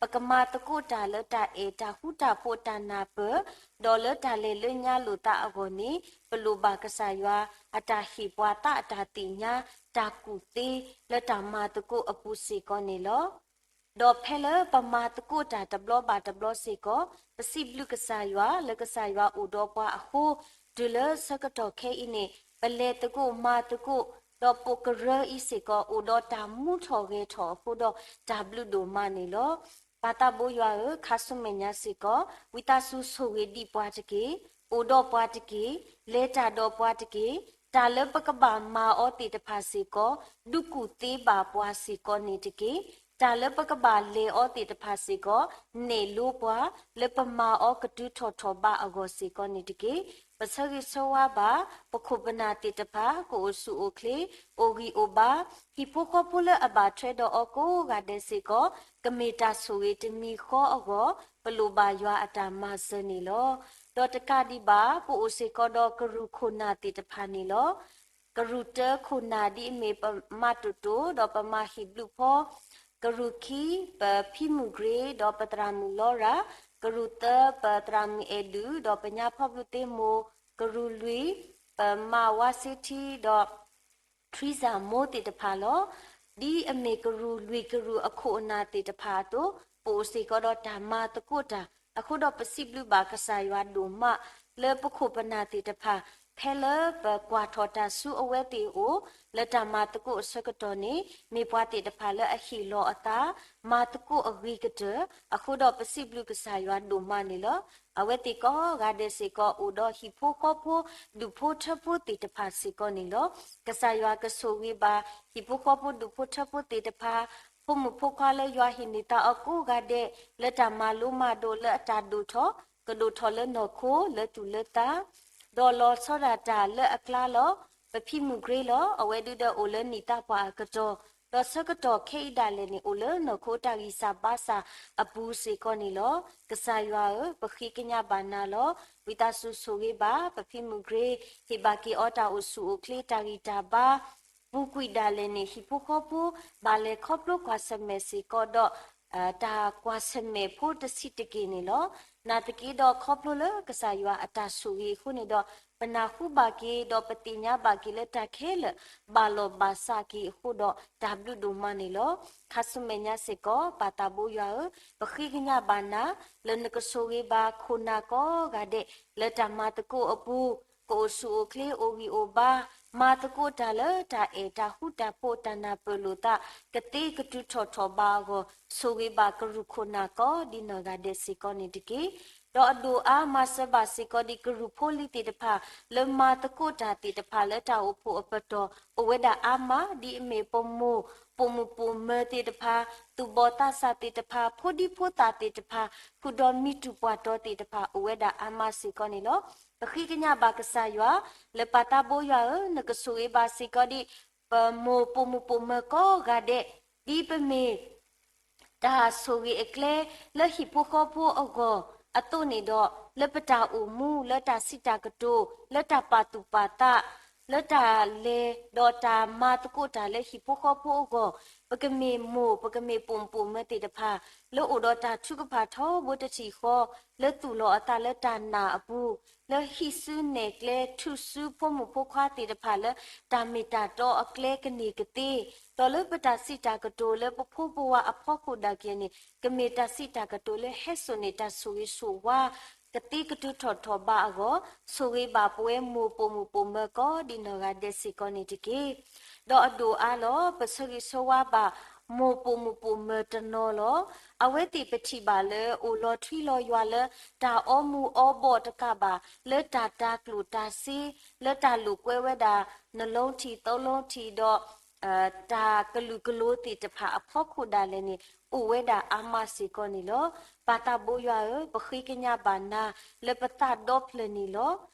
ပကမၤသကိးတၢ်လၢတၢ်အဲၣ်တၢ်ဃူတၢ်ဖိးတၢ်နၢ်ပၢၢ်, ဒီးလၢတၢ်လဲၤလၢညါလိာ်သးအဂီၢ်န့ၣ်, ပလိၣ်ဘၣ်ကစၢ်ယွၤအတၢ်ဟ့ၣ်ပှၤသးအတၢ်သ့ၣ်ညါ, တၢ်ကူၣ်သ့လၢတၢ်မၤသကိးအပူၤစ့ၢ်ကီးန့ၣ်လီၤ. ဒီးဖဲလၢပမၤသကိးတၢ်တဘျီဘၣ်တဘျီစ့ၢ်ကီး, ပစံးဘျုးကစၢ်ယွၤလၢကစၢ်ယွၤအိၣ်ဒီးပှၤအဃိ, တုၤလၢဆၢကတီၢ်ခဲအံၤန့ၣ်, ပလဲၤသကိးမၤသကိး, ဒီးပိာ်ကရၢအံၤစ့ၢ်ကီး အိၣ်ဒီးတၢ်မူထီၣ်ဂဲၤထီၣ်အဃိဒီး, တၢ်ဘျုးဒိၣ်မးန့ၣ်လီၤ. ပၢ်သးဘိယွၤဧၢ, ခါဆူမဲာ်ညါစ့ၢ်ကီး, ဝံသးစူၤဆိၣ်ဂ့ၤဒံးပှၤတက့ၢ်, အိၣ်ဒီးပှၤတက့ၢ်, လဲၤတၢ်ဒီးပှၤတက့ၢ်, တၢ်လၢပကဘၣ်မၤအီၤသ့ၣ်တဖၣ်စ့ၢ်ကီး, ဒုးကူၣ်သ့ဘၣ်ပှၤစ့ၢ်ကီးန့ၣ်တက့ၢ်. တၢ်လၢပကဘၣ်လဲၤအီၤသ့ၣ်တဖၣ်စ့ၢ်ကီး, နဲၣ်လိပှၤ, လၢပမၤအီၤကတုၤထီၣ်ထီၣ်ဘးအဂီၢ်စ့ၢ်ကီးန့ၣ်တက့ၢ်. ပဆၢဂ့ၤဆၢဝါဘၣ်, ပခိၣ်ပနၢ်သ့ၣ်တဖၣ်, ကအိၣ်ဆူၣ်အိၣ်ချ့, အိၣ်ဂံၢ်အိၣ်ဘါ, ဟံၣ်ဖိဃီဖိလၢအဘၣ်ထွဲဒီးအီၤကိးဂၤဒဲးစ့ၢ်ကီး, ကမ့ၢ်တၢ်ဆိၣ်ဂ့ၤတမံၤဃီအဂီၢ်, ပလိၣ်ဘၣ်ယွၤအတၢ်မၤစၢၤန့ၣ်လီၤ. ဒီးတကးဒံးဘၣ်, ပအိၣ်စ့ၢ်ကီးဒီးကရူၢ်ခိၣ်နၢ်သ့ၣ်တဖၣ်န့ၣ်လီၤ. ကရူၢ်တၢခိၣ်နၢ်ဒ်အမ့ၢ်ပမၤတိၢ်တိၢ်, ဒီးပမၤဟ့ၣ်ဘျုးဖီ, ကရူၢ်ခံ, ပဖံမုၢ်ဂ့ၤ, ဒီးပသရၣ်မုၣ်လီရၤ, ကရူၢ်သၢ, ပသရၣ်မုၣ်အဲၣ်ဒုး, ဒီးပညါဖီဘုးသ့မိၢ်, ကရူၢ်လွံၢ်, ပမၤဝါစ့ထံ, ဒီး ထရံစၢ်မိၢ်သ့ၣ်တဖၣ်လီၤ. ဒ်အမ့ၢ်ကရူၢ်လွံၢ်ကရူၢ်အခိၣ်အနၢ်သ့ၣ်တဖၣ်အသိး, ပအိၣ်စ့ၢ်ကီးဒီးတၢ်မၤသကိးတၢ်, အဃိဒီးပစံးဘျုးဘၣ်ကစၢ်ယွၤဒိၣ်မး, လၢပခိၣ်ပနၢ်သ့ၣ်တဖၣ် ဖဲလၢပကွၢ်ထီၣ်တၢ်ဆူအဝဲသ့ၣ်အအိၣ် လၢတၢ်မၤသကိးအဆၢကတီၢ်န့ၣ် မ့ၢ်ပှၤသ့ၣ်တဖၣ်လၢအဟ့ၣ်လီၤအသး မၤသကိးအဂ့ၤကတၢၢ်, အဃိဒီးပစံးဘျုးကစၢ်ယွၤဒိၣ်မးန့ၣ်လီၤ. အဝဲသ့ၣ်ကိးဂၤဒဲးစ့ၢ်ကီး အိၣ်ဒီးဟံၣ်ဖိဃီဖိ ဒူၣ်ဖိထၢဖိသ့ၣ်တဖၣ်စ့ၢ်ကီးန့ၣ်လီၤ. ကစၢ်ယွၤကဆိၣ်ဂ့ၤဘၣ် ဟံၣ်ဖိဃီဖိဒူၣ်ဖိထၢဖိသ့ၣ်တဖၣ်, ဖိမုၣ်ဖိခွါလၢယွၤဟ့ၣ်န့ၢ်သးအီၤကိးဂၤဒဲး လၢတၢ်မၤလိမၤဒိးလၢအတၢ်ဒိၣ်ထီၣ်, ကဒိၣ်ထီၣ်လၢနီၢ်ခိလၢသူၣ်လၢသး ဒီးလီၤဆီဒၣ်တၢ်လၢအကျါလီၤ. ပဖံမုၣ်ကရ့လီၤ. အဝဲဒုဒီးအိၣ်လၢနံၣ်သးပှၢ်အကတီၢ်, ဒီးဆၢကတီၢ်ခဲအံၤဒၣ်လဲာ်န့ၣ် အိၣ်လၢနီၢ်ခိတၢ်ဂံၢ်စၢ်ဘါစၢ်အပူၤစ့ၢ်ကီးန့ၣ်လီၤ. ကစၢ်ယွၤဧၢ, ပဃ့ကညးဘၣ်နၤလီၤ. ဝံသးစူၤဆိၣ်ဂ့ၤဘၣ် ပဖံမုၣ်ကရ့, ဟ့ၣ်ဘၣ်က့ၤအီၤတၢ်အိၣ်ဆူၣ်အိၣ်ချ့တၢ်ဂံၢ်တၢ်ဘါ ပူၤကွံာ်ဒၣ်လဲာ်န့ၣ် ဟံၣ်ဖိဃီဖိ ဘၣ်လဲၤခီဖျိကွၢ်ဆၢၣ်မဲာ်စ့ၢ်ကီးဒီး တၢ်ကွၢ်ဆၢၣ်မဲာ်ဖိတဆံးတက့ၢ်န့ၣ်လီၤ. နာ်သက့ဒီးခီဖျိလၢကစၢ်ယွၤအတၢ်ဆိၣ်ဂ့ၤအဃိန့ၣ်ဒီး ပနၢ်ဟူဘၣ်က့ၤ ဒီးပသ့ၣ်ညါဘၣ်က့ၤလၢတၢ်ခဲလၢာ် ဘၣ်လီၢ်ဘၣ်စးက့ၤအဃိဒီး တၢ်ဘျုးဒိၣ်မးန့ၣ်လီၤ. ခါဆူမဲာ်ညါစ့ၢ်ကီး ပၢ်သးဘိယွၤဧၢ, ပဃ့ကညးဘၣ်နၤ လၢနကဆိၣ်ဂ့ၤဘၣ်ခိၣ်နၢ်ကိးဂၤဒဲး လၢတၢ်မၤသကိးအပူၤ ကအိၣ်ဆူၣ်အိၣ်ချ့အိၣ်ဂံၢ်အိၣ်ဘါ, မၤသကိးတၢ်လၢတၢ်အဲၣ်တၢ်ဃူတၢ်ဖိးတၢ်နၢ်ပၢၢ်လိာ်သး ကသ့ကတုၤထီၣ်ထီၣ်ဘးအဂီၢ် ဆိၣ်ဂ့ၤဘၣ်ကရူၢ်ခိၣ်နၢ်ကိးဒ်နီၢ်ဂၤဒဲးစ့ၢ်ကီးန့ၣ်တက့ၢ်. ဒီးအဒိၣ်အါမၤစၢၤဘၣ်စ့ၢ်ကီးဒ်ကရူၢ်ဖိလံၤသ့ၣ်တဖၣ် လၢမၤသကိးတၢ်သ့ၣ်တဖၣ်လၢတၢ်အိၣ်ဖှိၣ်အပတီၢ် အိၣ်ဝဲဒၣ်အါမး ဒ်အမ့ၢ်ပမိၢ်ပိာ်မုၣ်ပိာ်မၢၤသ့ၣ်တဖၣ်, သူၣ်ဘီၣ်သးစၢ်သ့ၣ်တဖၣ်, ဖိဒံဖိသၣ်သ့ၣ်တဖၣ်, ဃုာ်ဒီးမံၤတူၢ်ပှၢ်တီၤသ့ၣ်တဖၣ် အိၣ်ဝဲဒၣ်အါမးစ့ၢ်ကီးန့ၣ်လီၤ. ပဃ့ကညးဘၣ်ကစၢ်ယွၤ လၢပၢ်သးဘိယွၤဧၢ, နကဆိၣ်ဂ့ၤဘၣ်စ့ၢ်ကီးဒ် ပမိၢ်ပိာ်မုၣ်ပိာ်မၢၤကိးဂၤဒဲး, ဒ်ပမ့ၢ် တၢ်ဆိၣ်ဂ့ၤအကျဲ လၢဟံၣ်ဖိဃီဖိအဂီၢ်အသိးန့ၣ်ဒီး လၢပတၢ်အိၣ်မူ လၢတၢ်စံးတၢ်ကတိၤ လၢတၢ်ပာ်သူၣ်ပာ်သး လၢတၢ်လဲၤဒီးတၢ်မၤသကိးတၢ်လၢဟံၣ်ဖိဃီဖိအဂီၢ်, ပကမ့ၢ်မိၢ် ပကမ့ၢ်ပိာ်မုၣ်ပိာ်မၢၤသ့ၣ်တဖၣ် လၢအိၣ်ဒီးတၢ်ထုကဖၣ်ထီဘိတထံၣ်ဃီ, လၢသူၣ်လီၤအသးလၢတၢ်နာ်အပူၤ, လၢဟံးစုနဲၣ်ကျဲ ထုးစုဖိမုၣ်ဖိခွါသ့ၣ်တဖၣ်လၢ တၢ်မ့ၢ်တၢ်တီအကျဲကန့ၢ်ကသ့, ဒီးလၢပတၢ်စံးတၢ်ကတိၤလၢပဖိပဝါအဖီခိၣ်ဒၣ်က့ၤန့ၣ် ကမ့ၢ်တၢ်စံးတၢ်ကတိၤလၢဟဲစိာ်န့ၢ်တၢ်ဆိၣ်ဂ့ၤဆိၣ်ဝါ ကသ့ကတုၤထီၣ်ထီၣ်ဘးအဂီၢ်, ဆိၣ်ဂ့ၤဘၣ်ပဝဲမိၢ်ပိာ်မုၣ်ပိာ်မၢၤကိးဒ်နီၢ်ဂၤဒဲးစ့ၢ်ကီးန့ၣ်တက့ၢ်. ဒီးအဒိၣ်အါလီၤ ပဆၢဂ့ၤဆၢဝါဘၣ် မိၢ်ပိာ်မုၣ်ပိာ်မၢၤတနီၤလီၤ. အဝဲသ့ၣ်ပထံၣ်ဘၣ်လၢအိၣ်လီၤထွံလီၤယွၤလၢ တၢ်အီမူၤအီဘီၣ်တကးဘၣ် လၢတၢ်တၤကျိၣ်တၤစ့ လၢတၢ်လိာ်ကွဲဝဲဒၣ် နလုံးထီး သုံးလုံးထီး ဒီး တၢ်ကလုာ်ကလိၤသ့ၣ်တဖၣ်အဖီခိၣ်ဒၣ်လဲာ်န့ၣ် အိၣ်ဝဲဒၣ်အါမးစ့ၢ်ကီးန့ၣ်လီၤ. ပၢ်သးဘိယွၤဧၢ, ပဃ့ကညးဘၣ်နၤ လၢပသးဒီဖျၢၣ်န့ၣ်လီၤ.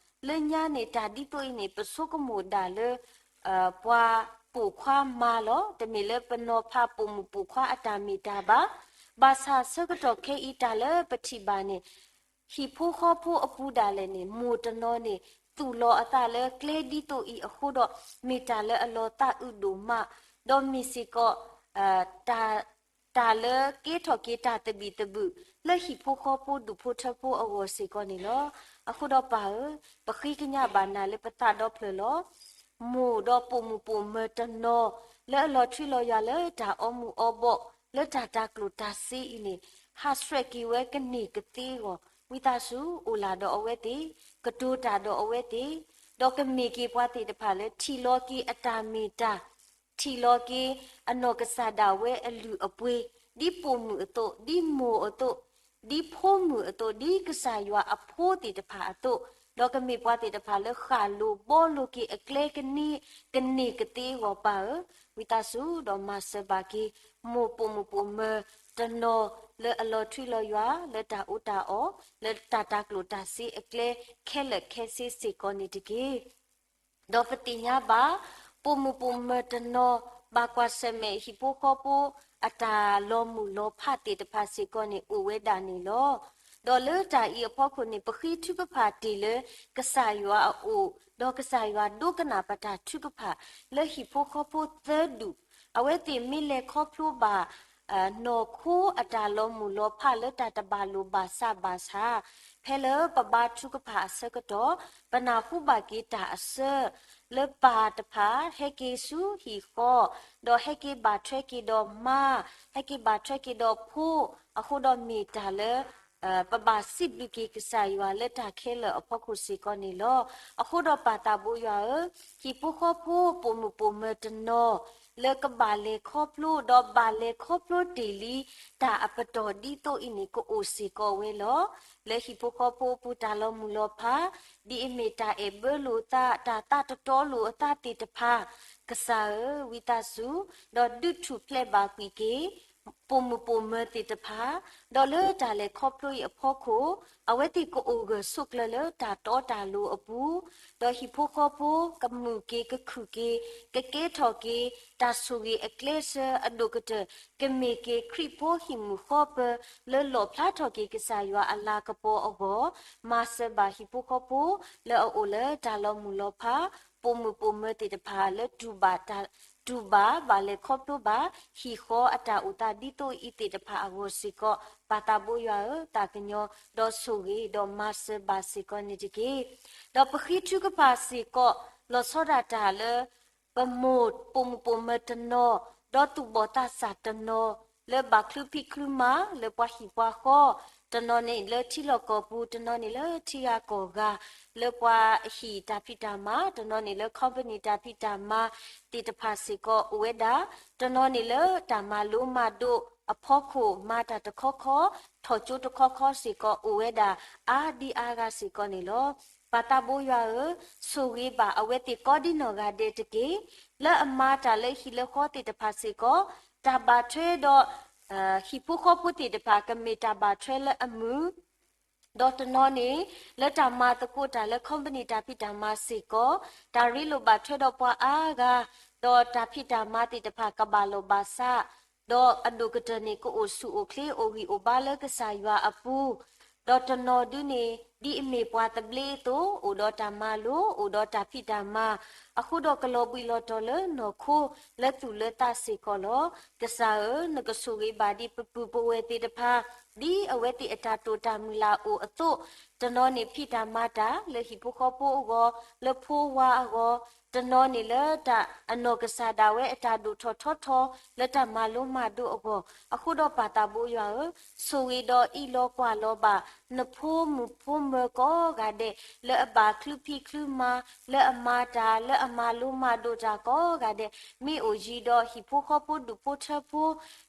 လၢညါန့ၣ် တၢ်ဒ်သိးအံၤန့ၣ် ပဆိကမိၣ်ဒၣ်လၢ ပှၤပိာ်ခွါမၤလီၤ. တမ့ၢ်လၢပနီၤဖးပိာ်မုၣ်ပိာ်ခွါအတၢ်မ့ၢ်တၢ်ဘၣ်. ဘၣ်ဆၣ်ဆၢကတီၢ်ခဲအံၤတၢ်လၢပထံၣ်ဘၣ်န့ၣ် ဟံၣ်ဖိဃီဖိအပူၤဒၣ်လဲာ်န့ၣ် မိၢ်တနီၤန့ၣ် သူၣ်လီၤအသးလၢကျဲဒ်သိးအံၤအဃိဒီး မ့ၢ်တၢ်လၢအလီၤသးအုးဒိၣ်မး, ဒီးမ့ၢ်စ့ၢ်ကီး တၢ် တၢ်လၢကဲထီၣ်က့ၤတၢ်သဘံၣ်သဘုၣ် လၢဟံၣ်ဖိဃီဖိဒူၣ်ဖိထၢဖိအဂီၢ်စ့ၢ်ကီးန့ၣ်လီၤ. အဃိဒီးပၢ်ဧၢ, ပဃ့ကညးဘၣ်နၤလၢပသးဒီဖျၢၣ်လီၤ. မိၢ်ဒီးပိာ်မုၣ်ပိာ်မၢၤတနီၤ လၢအလီၤထွံလီၤယွၤလၢတၢ်အီမူၤအီဘီၣ် လၢတၢ်တၤကျိၣ်တၤစ့အံၤန့ၣ် ဟးဆှဲးက့ၤဝဲကန့ၢ်ကသ့အဂီၢ် ဝံသးစူၤအိၣ်လၢ်ဒီးအဝဲသ့ၣ်, ကတိၤတၢ်ဒီးအဝဲသ့ၣ်, ဒီးကမ့ၢ်က့ၤပှၤသ့ၣ်တဖၣ်လၢထံၣ်လီၤက့ၤအတၢ်မ့ၢ်တၢ် ထံၣ်လီၤက့ၤအနီၢ်ကစၢ်ဒၣ်ဝဲအလုၢ်အပှ့ၤ, ဒ်ပိာ်မုၣ်အသိး, ဒ်မိၢ်အသိး, ဒ်ဖိမုၣ်အသိး, ဒ်ကစၢ်ယွၤအဖိသ့ၣ်တဖၣ်အသိး, ဒီးကမ့ၢ်ပှၤသ့ၣ်တဖၣ်လၢဃၣ်လိၤဘှီလိၤက့ၤအကျဲကန့ၢ်, ကန့ၢ်ကသ့အဂီၢ်ပၢ်ဧၢ, ဝံသးစူၤဒီးမၤစၢၤဘၣ်က့ၤ မိၢ်ပိာ်မုၣ်ပိာ်မၢၤတနီၤ လၢအလီၤထွံလီၤယွၤ လၢတၢ်အီၣ်တၢ်အီ, လၢတၢ်တၤကျိၣ်တၤစ့အကျဲ ခဲလၢာ်ခဲဆ့စ့ၢ်ကီးန့ၣ်တက့ၢ်. ဒီးပသ့ၣ်ညါဘၣ် ပိာ်မုၣ်ပိာ်မၢၤတနီၤ ဘၣ်ကွၢ်ဆၢၣ်မဲာ်ဟံၣ်ဖိဃီဖိ အတၢ်လီၤမုၢ်လီၤဖးသ့ၣ်တဖၣ်စ့ၢ်ကီးန့ၣ် အိၣ်ဝဲဒၣ်န့ၣ်လီၤ. ဒီးလၢတၢ်အံၤအဖီခိၣ်န့ၣ် ပဃ့ထုကဖၣ်တ့ၢ်လၢကစၢ်ယွၤအအိၣ်, ဒီးကစၢ်ယွၤဒိကနၣ်ပတၢ်ထုကဖၣ် လၢဟံၣ်ဖိဃီဖိသၢဒူၣ်, အဝဲသ့ၣ်မ့ၢ်လဲၤခီဖျိဘၣ် နီၢ်ခိအတၢ်လီၤမုၢ်လီၤဖးလၢတၢ်တဘၣ်လိာ်ဘၣ်စးဘၣ်ဆၣ်, ဖဲလၢပဘါထုကဖၣ်အဆၢကတီၢ် ပနၢ်ဟူဘၣ်က့ၤတၢ်အစၢ လၢပၢ်တဖၣ် ဟဲက့ၤဆူဟံၣ်ဃီ, ဒီးဟဲက့ၤဘၣ်ထွဲက့ၤဒီးမါ, ဟဲက့ၤဘၣ်ထွဲက့ၤဒီးဖိ, အဃိဒီးမ့ၢ်တၢ်လၢ ပဘၣ်စံးဘျုးက့ၤကစၢ်ယွၤလၢတၢ်ခဲလၢာ်အဖီခိၣ်စ့ၢ်ကီးန့ၣ်လီၤ. အဃိဒီးပၢ်သးဘိယွၤဧၢ, ဟံၣ်ဖိဃီဖိပိာ်မုၣ်ပိာ်မၢၤတနီၤ လၢကဘၣ်လဲၤခီဖျိ ဒီးဘၣ်လဲၤခီဖျိတ့ၢ်လံ တၢ်အပတီၢ်ဒ်သိးအံၤန့ၣ် ကအိၣ်စ့ၢ်ကီးဝဲလီၤ. လၢဟံၣ်ဖိဃီဖိအပူၤတၢ်လီၤမုၢ်လီၤဖး ဒ်အမ့ၢ်တၢ်အဲၣ်ဘၢလိာ်အသး တၢ်သးတတီလိာ်အသးသ့ၣ်တဖၣ်, ကစၢ်ဧၢ, ဝံသးစူၤ, ဒီးဒုးထူၣ်ဖျဲးဘၣ်ကွံာ်က့ၤ ပိာ်မုၣ်ပိာ်မၢၤသ့ၣ်တဖၣ်, ဒီးလၢတၢ်လဲၤခီဖျိအံၤအဖီခိၣ်, အဝဲသ့ၣ်ကအိၣ်ဂၢၢ်ဆိးကျၢၤလၢတၢ်တီတၢ်လိၤအပူၤ, ဒီးဟံၣ်ဖိဃီဖိကမုာ်က့ၤကခုၣ်က့ၤ ကကဲထီၣ်က့ၤ တၢ်ဆိၣ်ဂ့ၤအကျဲဆၢအဒိၣ်ကတၢၢ် ကမ့ၢ်က့ၤခရံာ်ဖိဟံၣ်မုၢ်ဃီပၢၤ လၢလီၣ်ဖျါထီၣ်က့ၤကစၢ်ယွၤအလၤကပီၤအဂီၢ်, မၤစၢၤဘၣ်ဟံၣ်ဖိဃီဖိ လၢအအိၣ်လၢတၢ်လီၤမုၢ်လီၤဖး, ပိာ်မုၣ်ပိာ်မၢၤသ့ၣ်တဖၣ်လၢတူၢ်ဘၣ် တူၢ်ဘၣ်ဘၣ်လဲၤခီဖျိဘၣ် ဟံၣ်ဃီအတၢ်အိၣ်သးဒ်သိးအံၤသ့ၣ်တဖၣ်အဂီၢ်စ့ၢ်ကီး, ပၢ်သးဘိယွၤဧၢ, သးကညီၤဒီးဆိၣ်ဂ့ၤဒီးမၤစၢၤဘၣ်စ့ၢ်ကီးန့ၣ်တက့ၢ်. ဒီးပဃ့ထုကဖၣ်စ့ၢ်ကီး လီၤဆီဒၣ်တၢ်လၢ ပမိၢ်ပိာ်မုၣ်ပိာ်မၢၤတနီၤ, ဒီးသူၣ်ဘီၣ်သးစၢ်တနီၤ လၢဘၣ်ချုးဖံးချုးမၤ လၢပှၤဟံၣ်ပှၤဃီ, တနီၤန့ၣ်လၢထံလီၢ်ကီၢ်ပူၤ, တနီၤန့ၣ်လၢထံဂၤကီၢ်ဂၤ, လၢပှၤဟံၣ်တၢ်ဖံးတၢ်မၤ, တနီၤန့ၣ်လၢ company တၢ်ဖံးတၢ်မၤသ့ၣ်တဖၣ်စ့ၢ်ကီးအိၣ်ဝဲဒၣ်, တနီၤန့ၣ်လၢတၢ်မၤလိမၤဒိးအဖီခိၣ် မၤတၢ်တခီခီ, ထီၣ်ကၠိတခီခီစ့ၢ်ကီးအိၣ်ဝဲဒၣ် အါဒံအါဂၤစ့ၢ်ကီးန့ၣ်လီၤ. ပၢ်သးဘိယွၤဧၢ, ဆိၣ်ဂ့ၤဘၣ်အဝဲသ့ၣ်ကိးဒ်နီၢ်ဂၤဒဲးတက့ၢ်. လၢအမၤတၢ်လၢဟံၣ်လၢဃီသ့ၣ်တဖၣ်စ့ၢ်ကီး, တၢ်ဘၣ်ထွဲဒီး ဟံၣ်ဖိဃီဖိသ့ၣ်တဖၣ် ကမ့ၢ်တၢ်ဘၣ်ထွဲလၢအမုာ်, ဒီးတနီၤန့ၣ် လၢတၢ်မၤသကိးတၢ်လၢ company တၢ်ဖံးတၢ်မၤစ့ၢ်ကီး, တၢ်ရ့လိာ်ဘၣ်ထွဲဒီးပှၤအါဂၤ, ဒီးတၢ်ဖံးတၢ်မၤသ့ၣ်တဖၣ်ကဘၣ်လိာ်ဘၣ်စး, ဒီးအဒိၣ်ကတၢၢ်န့ၣ် ကအိၣ်ဆူၣ်အိၣ်ချ့အိၣ်ဂံၢ်အိၣ်ဘါလၢကစၢ်ယွၤအပူၤ, ဒီးတနီၤဒုန့ၣ် ဒ်အမ့ၢ်ပှၤသဘျ့အသိး အိၣ်ဒီးတၢ်မၤလိ, အိၣ်ဒီးတၢ်ဖံးတၢ်မၤ, အဃိဒီးကလီၤဘှံးလီၤတီၤလၢနီၢ်ခိ လၢသူၣ်လၢသးစ့ၢ်ကီးလီၤ. ကစၢ်ဧၢ, နကဆိၣ်ဂ့ၤဘၣ်ဒ်ပပုၢ်ပဝဲၢ်သ့ၣ်တဖၣ် ဒ်အဝဲသ့ၣ်အတၢ်တိာ်တၢ်မုၢ်လၢ်အိၣ်အသိး, တနီၤန့ၣ်ဖံးတၢ်မၤတၢ်လၢဟံၣ်ဖိဃီဖိအဂီၢ်, လၢဖိဝါအဂီၢ်, တနီၤန့ၣ်လၢတၢ်အနီၢ်ကစၢ်ဒၣ်ဝဲအတၢ်ဒိၣ်ထီၣ်ထီထီ လၢတၢ်မၤလိမၤဒိးအဂီၢ်, အဃိဒီးပၢ်သးဘိယွၤဧၢ, ဆိၣ်ဂ့ၤဒီးအံးလီၤကွၢ်လီၤဘၣ် နဖိမုၣ်ဖိမၢၤကိးဂၤဒဲး လၢအဘၣ်ချုးဖံးချုးမၤ, လၢအမၤတၢ်, လၢအမၤလိမၤဒိးတၢ်ကိးဂၤဒဲး, မ့ၢ်အိၣ်ယံၤဒီးဟံၣ်ဖိဃီဖိဒူၣ်ဖိထၢဖိ,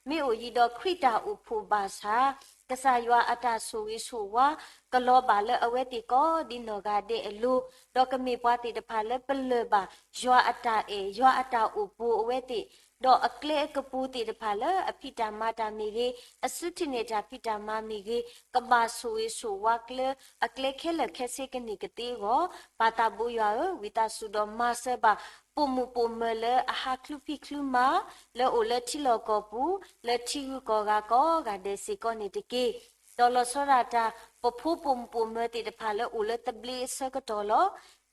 မ့ၢ်အိၣ်ယံၤဒီးခရံာ်တၢ်အိၣ်ဖှိၣ်ဘၣ်ဆၣ်, ကစၢ်ယွၤအတၢ်ဆိၣ်ဂ့ၤဆိၣ်ဝါ ကလီၤဘၣ်လၢအဝဲသ့ၣ်ကိးဒ်နီၢ်ဂၤဒဲးအလိၤ, ဒီးကမ့ၢ်ပှၤသ့ၣ်တဖၣ်လၢပလၢၢ်ဘၣ် ယွၤအတၢ်အဲၣ်, ယွၤအတၢ်အိၣ်ပူၤအဝဲသ့ၣ်, ဒီးအကျဲအကပူၤသ့ၣ်တဖၣ်လၢအဖံးတၢ်မၤတၢ်မ့ၢ်ဂ့ၤ, အစုထံၣ်န့ၢ်တၢ်ဖံးတၢ်မၤမ့ၢ်ဂ့ၤ, ကဘၣ်ဆိၣ်ဂ့ၤဆိၣ်ဝါကျဲ အကျဲခဲလၢာ်ခဲဆ့ကန့ၢ်ကသ့အဂီၢ်, ပၢ်သးဘိယွၤဧၢ, ဝံသးစူၤဒီးမၤစၢၤဘၣ် ပိာ်မုၣ်ပိာ်မၢၤလၢအဟးချုးဖံးချုးမၤ လၢအိၣ်လၢထံလီၢ်ကီၢ်ပူၤ, လၢထံဂုၤကီၢ်ဂၤကိးဂၤဒဲးစ့ၢ်ကီးန့ၣ်တက့ၢ်. ဒီးလီၤဆီဒၣ်တၢ် ပဖိပိာ်မုၣ်ပိာ်မၢၤသ့ၣ်တဖၣ်လၢအိၣ်လၢသဘျ့အဆၢကတီၢ်လီၤ.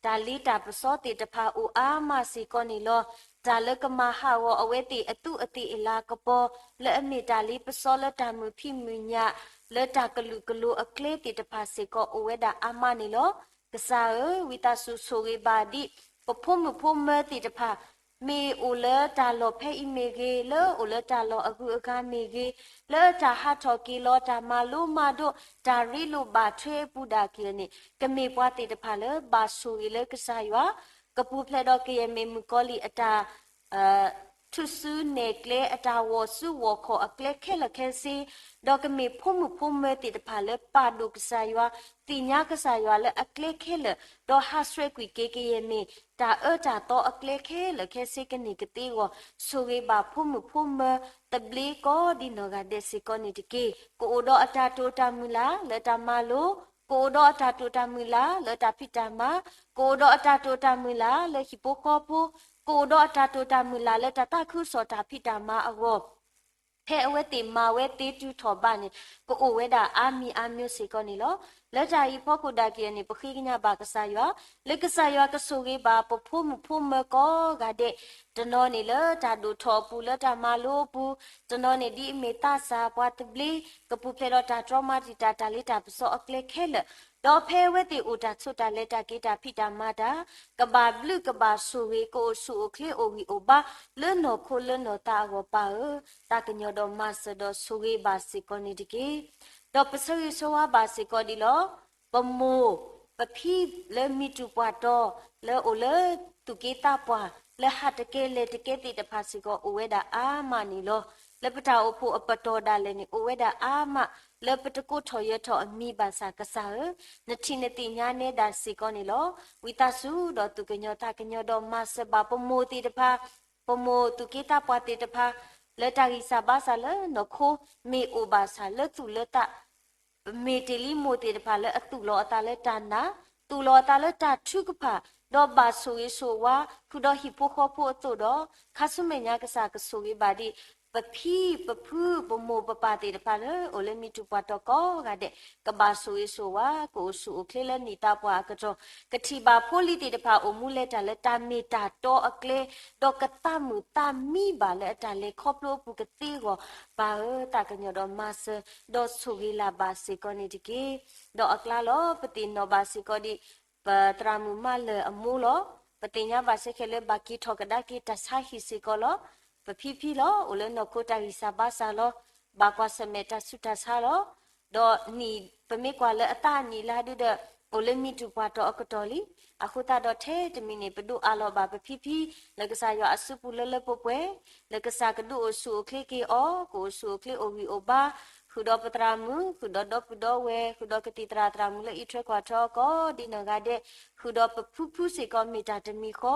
တၢ်လ့တၢ်ပစီသ့ၣ်တဖၣ်အိၣ်အါမးစ့ၢ်ကီးန့ၣ်လီၤ. တၢ်လၢကမၤဟးဂီၤအဝဲသ့ၣ်အသူးအသ့ၣ်အလၤကပီၤ လၢအမ့ၢ်တၢ်လ့ပစီလၢတၢ်မုာ်ဖံးမုာ်ညၣ်, လၢတၢ်ကလုာ်ကလိၤအကျဲသ့ၣ်တဖၣ်စ့ၢ်ကီးအိၣ်ဝဲဒၣ်အါမးန့ၣ်လီၤ. ကစၢ်ဧၢ, ဝံသးစူၤဆိၣ်ဂ့ၤဘၣ်ဒ် ပဖိမုၣ်ဖိမၢၤသ့ၣ်တဖၣ် မ့ၢ်အိၣ်လၢတၢ်လီၢ်ဖဲအံၤမ့ၢ်ဂ့ၤ, လၢအိၣ်လၢတၢ်လီၢ်အဂုၤအဂၤမ့ၢ်ဂ့ၤ, လၢတၢ်ဟးထီၣ်က့ၤလီၤ တၢ်မၤလိမၤဒိး တၢ်ရ့လိာ်ဘၣ်ထွဲအပူၤဒၣ်က့ၤန့ၣ် ကမ့ၢ်ပှၤသ့ၣ်တဖၣ်လၢဘၣ်ဆိၣ်ဂ့ၤလၢကစၢ်ယွၤ, ကပူၤဖျဲးဒီးကယဲၢ်မ့ၢ်မုၣ်ကီၤလံၢ်အတၢ် ထူၣ်စုနဲၣ်ကျဲ အတၢ်ဂီၤစုဂီၤခီၣ်အကျဲခဲလၢာ်ခဲဆ့, ဒီးကမ့ၢ်ဖိမုၣ်ဖိမၢၤသ့ၣ်တဖၣ်လၢပာ်ဒိၣ်ကစၢ်ယွၤ, သ့ၣ်ညါကစၢ်ယွၤလၢအကျဲခဲလၢာ်, ဒီးဟးဆှဲးကွံာ်က့ၤကယဲၢ်မ့ၢ် တၢ်အၢတၢ်သီအကျဲခဲလၢာ်ခဲဆ့ကန့ၢ်ကသ့အဂီၢ်, ဆိၣ်ဂ့ၤဘၣ်ဖိမုၣ်ဖိမၢၤသဘျ့ကိးဒ်နီၢ်ဂၤဒဲးစ့ၢ်ကီးန့ၣ်တက့ၢ်. ကအိၣ်ဒီးအတၢ်တိာ်တၢ်မုၢ်လၢ်လၢတၢ်မၤလိ, ကအိၣ်ဒီးအတၢ်တိာ်တၢ်မုၢ်လၢ်လၢတၢ်ဖံးတၢ်မၤ, ကအိၣ်ဒီးအတၢ်တိာ်တၢ်မုၢ်လၢ်လၢဟံၣ်ဖိဃီဖိ, ကအိၣ်ဒီးအတၢ်တိာ်တၢ်မုၢ်လၢ်လၢတၢ်သးခုကစီၣ်တၢ်ဖံးတၢ်မၤအဂီၢ်, ဖဲအဝဲသ့ၣ်မၤဝဲသ့တုၤထီၣ်ဘးန့ၣ် ကအိၣ်ဝဲဒၣ်အါမံၤအါမျိုးစ့ၢ်ကီးန့ၣ်လီၤ. လၢတၢ်အံၤအဖီခိၣ်ဒၣ်က့ၤန့ၣ် ပဃ့ကညးဘၣ်ကစၢ်ယွၤ, လၢကစၢ်ယွၤကဆိၣ်ဂ့ၤဘၣ်ပဖိမုၣ်ဖိမၢၤကိးဂၤဒဲး, တနီၤန့ၣ်လၢတၢ်ဒိၣ်ထီၣ်အပူၤ လၢတၢ်မၤလိအပူၤ, တနီၤန့ၣ်ဒ်အမ့ၢ်သးစၢ်ပှၤသဘျ့, ကပူၤဖျဲးဒီးတၢ်တြီမၤတံာ်တာ်တၢ်လ့တၢ်ပစီအကျဲခဲလၢာ်, ဒီးဖဲအဝဲသ့ၣ်အိၣ်တၢ်ဆိးတၢ်လဲၤတၢ်က့ၤတၢ်ဖံးတၢ်မၤတၢ်, ကဘၣ်ဘျုးကဘၣ်ဆိၣ်ဂ့ၤ ကအိၣ်ဆူၣ်အိၣ်ချ့အိၣ်ဂံၢ်အိၣ်ဘါ လၢနီၢ်ခိလၢနီၢ်သးအဂီၢ်ပၢ်ဧၢ, သးကညီၤဒီးမၤစၢၤဒီးဆိၣ်ဂ့ၤဘၣ်စ့ၢ်ကီးန့ၣ်တက့ၢ်. ဒီးပဆၢဂ့ၤဆၢဝါဘၣ်စ့ၢ်ကီးဒ်လီၤ. ပမိၢ်ပဖံလၢမံၤတူၢ်ပှၢ်တီၤ လၢအိၣ်လၢသူၣ်က့သးပှၢ် လၢဟးတကဲလဲၤတကဲသ့ၣ်တဖၣ်စ့ၢ်ကီး အိၣ်ဝဲဒၣ်အါမးန့ၣ်လီၤ. လၢပတၢ်အိၣ်ဖှိၣ်အပတီၢ်ဒၣ်လဲာ်န့ၣ် အိၣ်ဝဲဒၣ်အါမး လၢပတကိးထီၣ်ယၢၤထီၣ်အမံၤဘၣ်ဆၣ် ကစၢ်ဧၢ, နထံၣ်နသ့ၣ်ညါနဲဒၣ်စ့ၢ်ကီးန့ၣ်လီၤ. ဝံသးစူၤဒီးသူၣ်ကညီၤသးကညီၤဒီးမၤစၢၤဘၣ်ပမိၢ်သ့ၣ်တဖၣ်, ပမိၢ်သူၣ်က့သးပှၢ်သ့ၣ်တဖၣ်, လၢတၢ်ဂံၢ်စၢ်ဘါစၢ်လၢနီၢ်ခိမ့ၢ်အိၣ်ဘၣ်ဆၣ် လၢသူၣ်လၢသး ပမ့ၢ်တ့ၢ်လံမိၢ်သ့ၣ်တဖၣ်လၢအသူၣ်လီၤအသးလၢတၢ်နာ်, သူၣ်လီၤအသးလၢတၢ်ထုကဖၣ်, ဒီးဘၣ်ဆိၣ်ဂ့ၤဆိၣ်ဝါ ဃုာ်ဒီးဟံၣ်ဖိဃီဖိအသိးဒီး, ခါဆူမဲာ်ညါကစၢ်ကဆိၣ်ဂ့ၤဘၣ်ဒံး ပဖံပဖုပမိၢ်ပပၢ်သ့ၣ်တဖၣ်လၢ အိၣ်လၢမံၤတူၢ်ပှၢ်တီၤကိးဂၤဒဲး, ကဘၣ်ဆိၣ်ဂ့ၤဆိၣ်ဝါ ကအိၣ်ဆူၣ်အိၣ်ချ့လၢနံၣ်သးပှၢ်အကတီၢ်, ကထံၣ်ဘၣ်ဖိလံၤသ့ၣ်တဖၣ်အိၣ်မူလဲၤတၢ်လၢတၢ်မ့ၢ်တၢ်တီအကျဲ, ဒီးကသးမုာ်သးမံဘၣ်လၢအတၢ်လဲၤခီဖျိအပူၤကသ့အဂီၢ်, ပၢ်ဧၢ သးကညီၤဒီးမၤစၢၤ, ဒီးဆိၣ်ဂ့ၤလၢ်ဘၣ်စ့ၢ်ကီးန့ၣ်တက့ၢ်. ဒီးအကျါလီၤ ပသ့ၣ်နီၣ်ဘၣ်စ့ၢ်ကီးဒံး ပသရၣ်မုၣ်မးလၢာ်အမိၢ်လီၤ. ပသ့ၣ်ညါဘၣ်စ့ၢ်ကီးလၢဘၣ်က့ၤထီၣ်ကဒါက့ၤတၢ်ဆါဟံၣ်စ့ၢ်ကီးလီၤ. ပဖံဖံလီၤ အိၣ်လၢနီၢ်ခိတၢ်ဂံၢ်စၢ်ဘါစၢ်လီၤ. ဘၣ်ကွၢ်ဆၢၣ်မဲာ်တၢ်ဆူးတၢ်ဆါလီၤ. ဒီးနံၣ်ပမ့ၢ်ကွၢ်လၢအသးအနံၣ်လါဒုဒီး အိၣ်လၢမံၤတူၢ်ပှၢ်တီၤအကတီၢ်လံ. အဃိသတးဒီးထဲတမံၤန့ၣ် ပဒိးအးလီၤဘၣ်ပဖံဖံ လၢကစၢ်ယွၤအစုပူၤလၢလၢပှဲၤပှဲၤ, လၢကစၢ်ကဒုးအိၣ်ဆူၣ်အိၣ်ချ့က့ၤအီၤ, ကအိၣ်ဆူၣ်အိၣ်ချ့အိၣ်ဂံၢ်အိၣ်ဘါ, ဃုာ်ဒီးပသရၣ်မုၣ်, ဃုာ်ဒီးဒီပုၢ်ဒီဝဲၢ်, ဃုာ်ဒီးကသံၣ်သရၣ်သရၣ်မုၣ်လၢအံးထွဲကွၢ်ထွဲအီၤကိးဒ်နီၢ်ဂၤဒဲး, ဃုာ်ဒီးပဖုဖုစ့ၢ်ကီးမ့ၢ်တၢ်တမံၤဃီ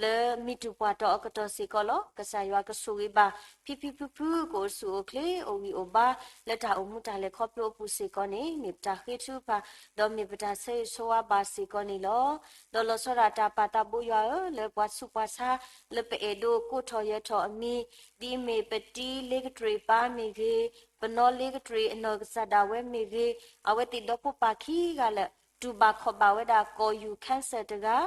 လၢမံၤတူၢ်ပှၢ်တီၤအကတီၢ်စ့ၢ်ကီးလီၤ. ကစၢ်ယွၤကဆိၣ်ဂ့ၤဘၣ် ဖံဖံဖုဖု ကအိၣ်ဆူၣ်အိၣ်ချ့ အိၣ်ဂံၢ်အိၣ်ဘါ လၢတၢ်အိၣ်မူတၢ်လဲၤခီဖျိအပူၤစ့ၢ်ကီးန့ၣ် မ့ၢ်ပတၢ်ဃ့ထုကဖၣ် ဒီးမ့ၢ်ပတၢ်ဆၢဂ့ၤဆၢဝါဘၣ်စ့ၢ်ကီးန့ၣ်လီၤ. ဒီးလီၤဆီဒၣ်တၢ်ပၢ်သးဘိယွၤဧၢ, လၢပှၤဆူးပှၤဆါ လၢပအဲၣ်ဒိးကိးထီၣ်ယၢၤထီၣ်အမံၤ, ဒ်အမ့ၢ်ပတံၤလ့ကတြ့ၣ်ပၢ်မ့ၢ်ဂ့ၤ, ပနီၢ်လ့ကတြ့ၣ်အနီၢ်ကစၢ်ဒၣ်ဝဲမ့ၢ်ဂ့ၤ, အဝဲသ့ၣ်ဒီဖိပၢ်ခံဂၤလၢာ် တူၢ်ဘၣ်ခီၣ်ဘၣ်ဝဲဒၣ် ကီၢ်ယူၢ် cancer တဂၤ,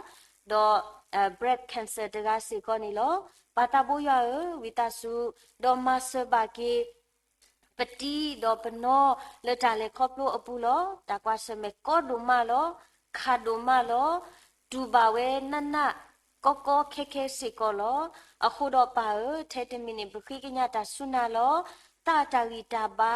ဒီး breast cancer တဂၤစ့ၢ်ကီးန့ၣ်လီၤ. ပၢ်သးဘိယွၤဧၢ, ဝံသးစူၤ ဒီးမၤစၢၤဘၣ်က့ၤ ပတံၤဒီးပနီၢ်လၢတၢ်လဲၤခီဖျိအပူၤလီၤ. တၢ်ကွၢ်ဆၢၣ်မဲာ်ကီဒိၣ်မးလီၤ, ခးဒိၣ်မးလီၤ, တူၢ်ဘၣ်ဝဲနးနးကီကီခဲခဲစ့ၢ်ကီးလီၤ. အဃိဒီးပၢ်ဧၢ, ထဲတမံၤန့ၣ် ပဃ့ကညးတၢ်စူၢ်နာ်လီၤ. သးတၢ်ဂံၢ်တၢ်ဘါ,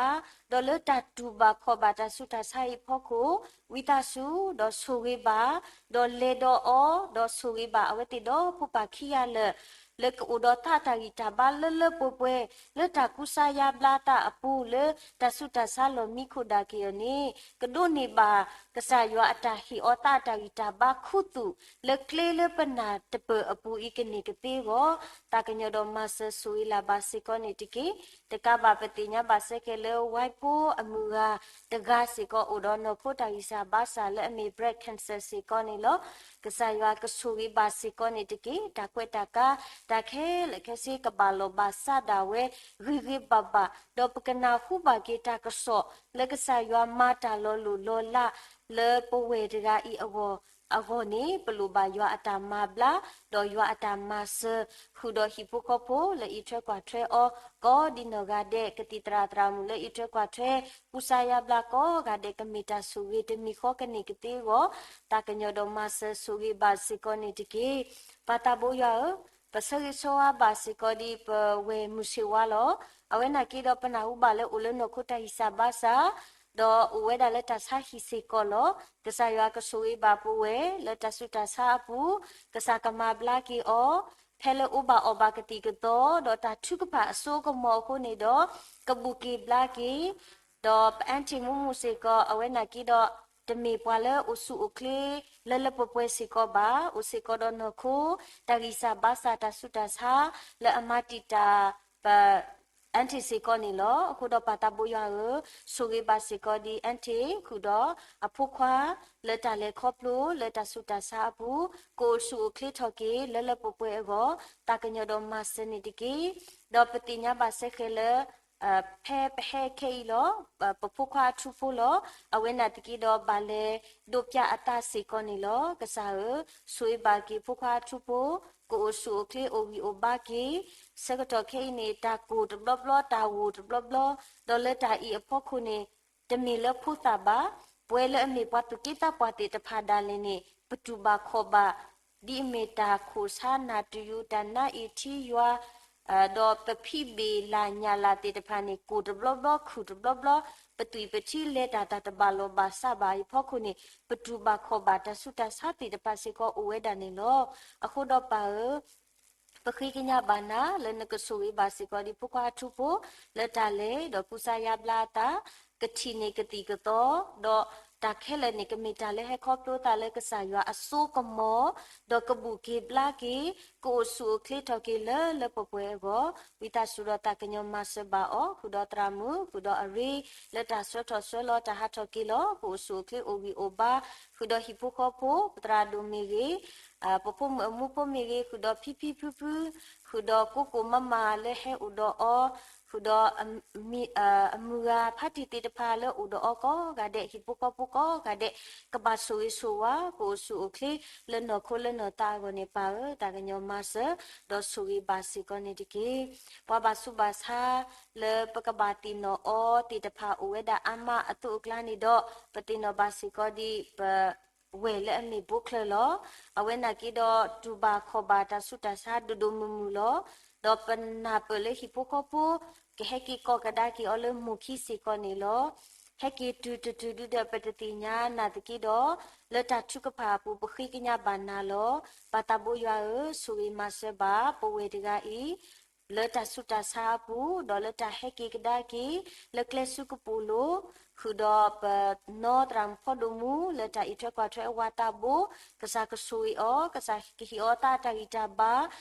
ဒီးလၢတၢ်တူၢ်ဘၣ်ခီၣ်ဘၣ်တၢ်ဆူးတၢ်ဆါအံၤအဖီခိၣ်, ဝံသးစူၤ ဒီးဆိၣ်ဂ့ၤဘၣ်, ဒီးလဲၤဒီးအီၤ, ဒီးဆိၣ်ဂ့ၤဘၣ် အဝဲသ့ၣ်ဒီဖိပၢ်ခံဂၤလၢာ် လၢကအိၣ်ဒီးသးတၢ်ဂံၢ်တၢ်ဘါလၢလၢပှဲၤပှဲၤ လၢတၢ်ကူစါယါဘျါသးအပူၤ လၢတၢ်ဆူးတၢ်ဆါလီၢ်မံခိၣ်ဒၣ်က့ၤအီၤန့ၣ် ကဒိးန့ၢ်ဘၣ်ကစၢ်ယွၤအတၢ်ဟ့ၣ်အီၤသးအတၢ်ဂံၢ်တၢ်ဘါခူသူၣ် လၢကျဲလၢပနၢ်တပၢၢ်အပူၤအံၤကန့ၢ်ကသ့အဂီၢ်, သးကညီၤဒီးမၤစၢၤဆိၣ်ဂ့ၤလၢ်ဘၣ်စ့ၢ်ကီးန့ၣ်တက့ၢ်. တကးဘၣ်ပသ့ၣ်ညါဘၣ်စ့ၢ်ကီးလၢ ဝါဖိအမုၢ်ဂၤတဂၤစ့ၢ်ကီး အိၣ်ဒီးနီၢ်ခိတၢ်ဂံၢ်စၢ်ဘါစၢ်လၢအမ့ၢ် breast cancer စ့ၢ်ကီးန့ၣ်လီၤ. ကစၢ်ယွၤကဆိၣ်ဂ့ၤဘၣ်စ့ၢ်ကီးန့ၣ်တက့ၢ်. တၢ်ကွဲးတၢ်ကါ တၢ်ခဲလၢာ်ခဲဆ့ကဘၣ်လီၢ်ဘၣ်စးဒၣ်ဝဲ ဂ့ၤဂ့ၤဘၣ်ဘၣ်, ဒီးပကနၢ်ဟူဘၣ်က့ၤတၢ်ကစီၣ် လၢကစၢ်ယွၤမၤတၢ်လီၤလိၢ်လီၤလး လၢပဝဲၢ်တဂၤအံၤအဂီၢ် အဂီၢ်န့ၣ် ပလိၣ်ဘၣ်ယွၤအတၢ်မၤဘျါ ဒီးယွၤအတၢ်မၤစၢၤ ဃုာ်ဒီးဟံၣ်ဖိဃီဖိလၢအံးထွဲကွၢ်ထွဲအီၤ ကိးဒ်နီၢ်ဂၤဒဲး ကသံၣ်သရၣ်သရၣ်မုၣ်လၢအံးထွဲကွၢ်ထွဲ ကူစါယါဘျါကိးဂၤဒဲး ကမ့ၢ်တၢ်ဆိၣ်ဂ့ၤတမံၤဃီကန့ၢ်ကသ့အဂီၢ် သးကညီၤဒီးမၤစၢၤဆိၣ်ဂ့ၤဘၣ်စ့ၢ်ကီးန့ၣ်တက့ၢ်. ပၢ်သးဘိယွၤဧၢ, ပဆၢဂ့ၤဆၢဝါဘၣ်စ့ၢ်ကီးဒ်ပဝဲၢ်မုၢ်ဆ့ၣ်ဝါလီၤ. အဝဲနာ်က့ဒီးပနၢ်ဟူဘၣ်လၢအိၣ်လၢနီၢ်ခိတၢ်ဟံၣ်စၢ်ဘါစၢ် ဒီးအိၣ်ဝဲဒၣ်လၢတၢ်ဆါဟံၣ်စ့ၢ်ကီးလီၤ. ကစၢ်ယွၤကဆိၣ်ဂ့ၤဘၣ်ပဝဲၢ်လၢတၢ်ဆူးတၢ်ဆါအပူၤ, ကစၢ်ကမၤဘျါက့ၤအီၤ, ဖဲလၢအိၣ်ဘၣ်အီၣ်ဘၣ်ကသံၣ်ကသီ ဒီးတၢ်ထုကဖၣ်အစိအကမီၤအဃိန့ၣ်ဒီး ကဘူၣ်က့ၤဘျါက့ၤ ဒီးပauntyမူးမူးစ့ၢ်ကီး အဝဲနာ်က့ဒီး တမ့ၢ်ပှၤလၢအိၣ်ဆူၣ်အိၣ်ချ့လၢလၢပှဲၤပှဲၤစ့ၢ်ကီးဘၣ်, အိၣ်စ့ၢ်ကီးဒီးနီၢ်ခိ တၢ်ဂံၢ်စၢ်ဘါစၢ်တၢ်ဆူးတၢ်ဆါ လၢအမၤတံာ်တာ်ပauntyစ့ၢ်ကီးန့ၣ်လီၤ. အဃိဒီးပၢ်သးဘိယွၤဧၢ, ဆိၣ်ဂ့ၤဘၣ်စ့ၢ်ကီးဒ်aunty ဃုာ်ဒီးအဖိခွါ လၢတၢ်လဲၤခီဖျိလၢတၢ်ဆူးတၢ်ဆါအပူၤ ကအိၣ်ဆူၣ်အိၣ်ချ့ထီၣ်က့ၤလၢလၢပှဲၤပှဲၤအဂီၢ် သးကညီၤဒီးမၤစၢၤန့ၣ်တက့ၢ်. ဒီးပသ့ၣ်ညါဘၣ်စ့ၢ်ကီးလၢ ဖဲပဟဲခဲအံၤလီၤ, ပဖိခွါအထူဖိလီၤ. အဝဲနာ်သက့ဒီးဘၣ်လဲၤဒိးပၠးအသးစ့ၢ်ကီးန့ၣ်လီၤ. ကစၢ်ဧၢ, ဆိၣ်ဂ့ၤဘၣ်က့ၤဖိခွါအထူဖိ, ကအိၣ်ဆူၣ်အိၣ်ချ့အိၣ်ဂံၢ်အိၣ်ဘါက့ၤ, ဆၢကတီၢ်ခဲအံၤန့ၣ် တၢ်ကိၢ်တဘျီဘျီ, တၢ်ဂိၢ်တဘျီဘျီ, ဒီးလၢတၢ်အံၤအဖီခိၣ်န့ၣ် တမ့ၢ်လၢဖိသၣ်ဘၣ်, ပဝဲလၢအမ့ၢ်ပှၤသူၣ်က့သးပှၢ်သ့ၣ်တဖၣ်ဒၣ်လဲာ်န့ၣ် ပတူၢ်ဘၣ်ခီၣ်ဘၣ် ဒ်အမ့ၢ်တၢ်ခိၣ်ဆါနၢ်တယူၤ တၢ်နါအ့ၣ်ထံယွၤ, ဒီးပဖံးဘ့ၣ်လၢ်ညၣ်လၢ်သ့ၣ်တဖၣ်န့ၣ် ကိၢ်တဘျီဘျီ ခုၣ်တဘျီဘျီ, ပသွံၣ်ပထံလဲၤတၢ် တၢ်တဘၣ်လီၢ်ဘၣ်စးဘၣ်အံၤအဖီခိၣ်န့ၣ် ပတူၢ်ဘၣ်ခီၣ်ဘၣ်တၢ်ဆူးတၢ်ဆါသ့ၣ်တဖၣ်စ့ၢ်ကီးအိၣ်ဝဲဒၣ်န့ၣ်လီၤ. အဃိဒီးပၢ်ဧၢ, ပဃ့ကညးဘၣ်နၤလၢနကဆိၣ်ဂ့ၤဘၣ်စ့ၢ်ကီးဒံးဖိခွါအထူဖိ လၢတၢ်လဲၤဒီးကူစါယါဘျါအသး, ကထံၣ်န့ၢ်ကသံၣ်ကသီ, ဒီးတၢ်ခဲလၢာ်န့ၣ် ကမ့ၢ်တၢ်လၢဟဲခီဖျိသးလၢကစၢ်ယွၤအစိကမီၤ, ဒီးကဘူၣ်က့ၤဘျါက့ၤ, ကအိၣ်ဆူၣ်အိၣ်ချ့ထီၣ်က့ၤလၢလၢပှဲၤပှဲၤအဂီၢ်, ဝံသးစူၤဒီးသးကညီၤမၤစၢၤဘၣ်အီၤ, ဃုာ်ဒီးသရၣ်မုၣ်, ဃုာ်ဒီးအရ့, လၢတၢ်ဆှၢထီၣ်ဆှၢလီၤတၢ်ဟးထီၣ်က့ၤလီၤ, ကအိၣ်ဆူၣ်အိၣ်ချ့အိၣ်ဂံၢ်အိၣ်ဘါ, ဃုာ်ဒီးဟံၣ်ဖိဃီဖိ, ပသရၣ်ဒိၣ်မ့ၢ်ဂ့ၤ, ပဖိမုၣ်အမူဖိမ့ၢ်ဂ့ၤ, ဃုာ်ဒီးဖံဖံဖုဖု, ဃုာ်ဒီးကိကိၢ်မးမးလၢဟဲအိၣ်ဒီးအီၤ, ဃုာ်ဒီး အမုၢ်ဂၤဖါတံၢ်သ့ၣ်တဖၣ်လၢအိၣ်ဒီးအီၤကိးဂၤဒဲး, ဟံၣ်ဖိဃီဖိကိးဂၤဒဲး, ကဘၣ်ဆိၣ်ဂ့ၤဆိၣ်ဝါ, ကအိၣ်ဆူၣ်အိၣ်ချ့လၢနီၢ်ခိလၢနီၢ်သးအဂီၢ်န့ၣ် ပၢ်ဧၢ, သးကညီၤမၤစၢၤ, ဒီးဆိၣ်ဂ့ၤဘၣ်စ့ၢ်ကီးန့ၣ်တက့ၢ်. ပှၤဘၣ်ဆူးဘၣ်ဆါ လၢပကဘၣ်သ့ၣ်နီၣ်အီၤသ့ၣ်တဖၣ်အိၣ်ဝဲဒၣ်အါမးအသိးအကျါန့ၣ်ဒီး, ပသ့ၣ်နီၣ်ဘၣ်စ့ၢ်ကီးဒံးပ ဝဲၢ်လၢအမ့ၢ်ဘိချၢၣ်လီၤ. အဝဲနာ်က့ဒီးတူၢ်ဘၣ်ခီၣ်ဘၣ်တၢ်ဆူးတၢ်ဆါဒိၣ်ဒိၣ်မုၢ်မုၢ်လီၤ. ဒီးပနၢ်ပၢၢ်လၢဟံၣ်ဖိဃီဖိ ကဟဲက့ၤကိးကဒါက့ၤအီၤလၢမိၢ်ခံစ့ၢ်ကီးန့ၣ်လီၤ. ဟဲက့ၤတုၤတတုၤဒုဒီးပတသ့ၣ်ညါနာ်သက့ဒီး, လၢတၢ်ထုကဖၣ်အပူၤပဃ့ကညးဘၣ်နၤလီၤ. ပၢ်သးဘိယွၤဧၢ, ဆိၣ်ဂ့ၤမၤစၢၤဘၣ်ပဝဲၢ်တဂၤအံၤ လၢတၢ်ဆူးတၢ်ဆါအပူၤ, ဒီးလၢတၢ်ဟဲက့ၤကဒါက့ၤ လၢကျဲဆူကပိာ်လိၤ, ဃုာ်ဒီးပနီၢ်သရၣ်မုၣ်ဖးဒိၣ်မူ လၢတၢ်အံးထွဲကွၢ်ထွဲအဝၤသးဘိ, ကစၢ်ကဆိၣ်ဂ့ၤအီၤ, ကစၢ်ကဟ့ၣ်အီၤသးအတၢ်ဂံၢ်တၢ်ဘါ,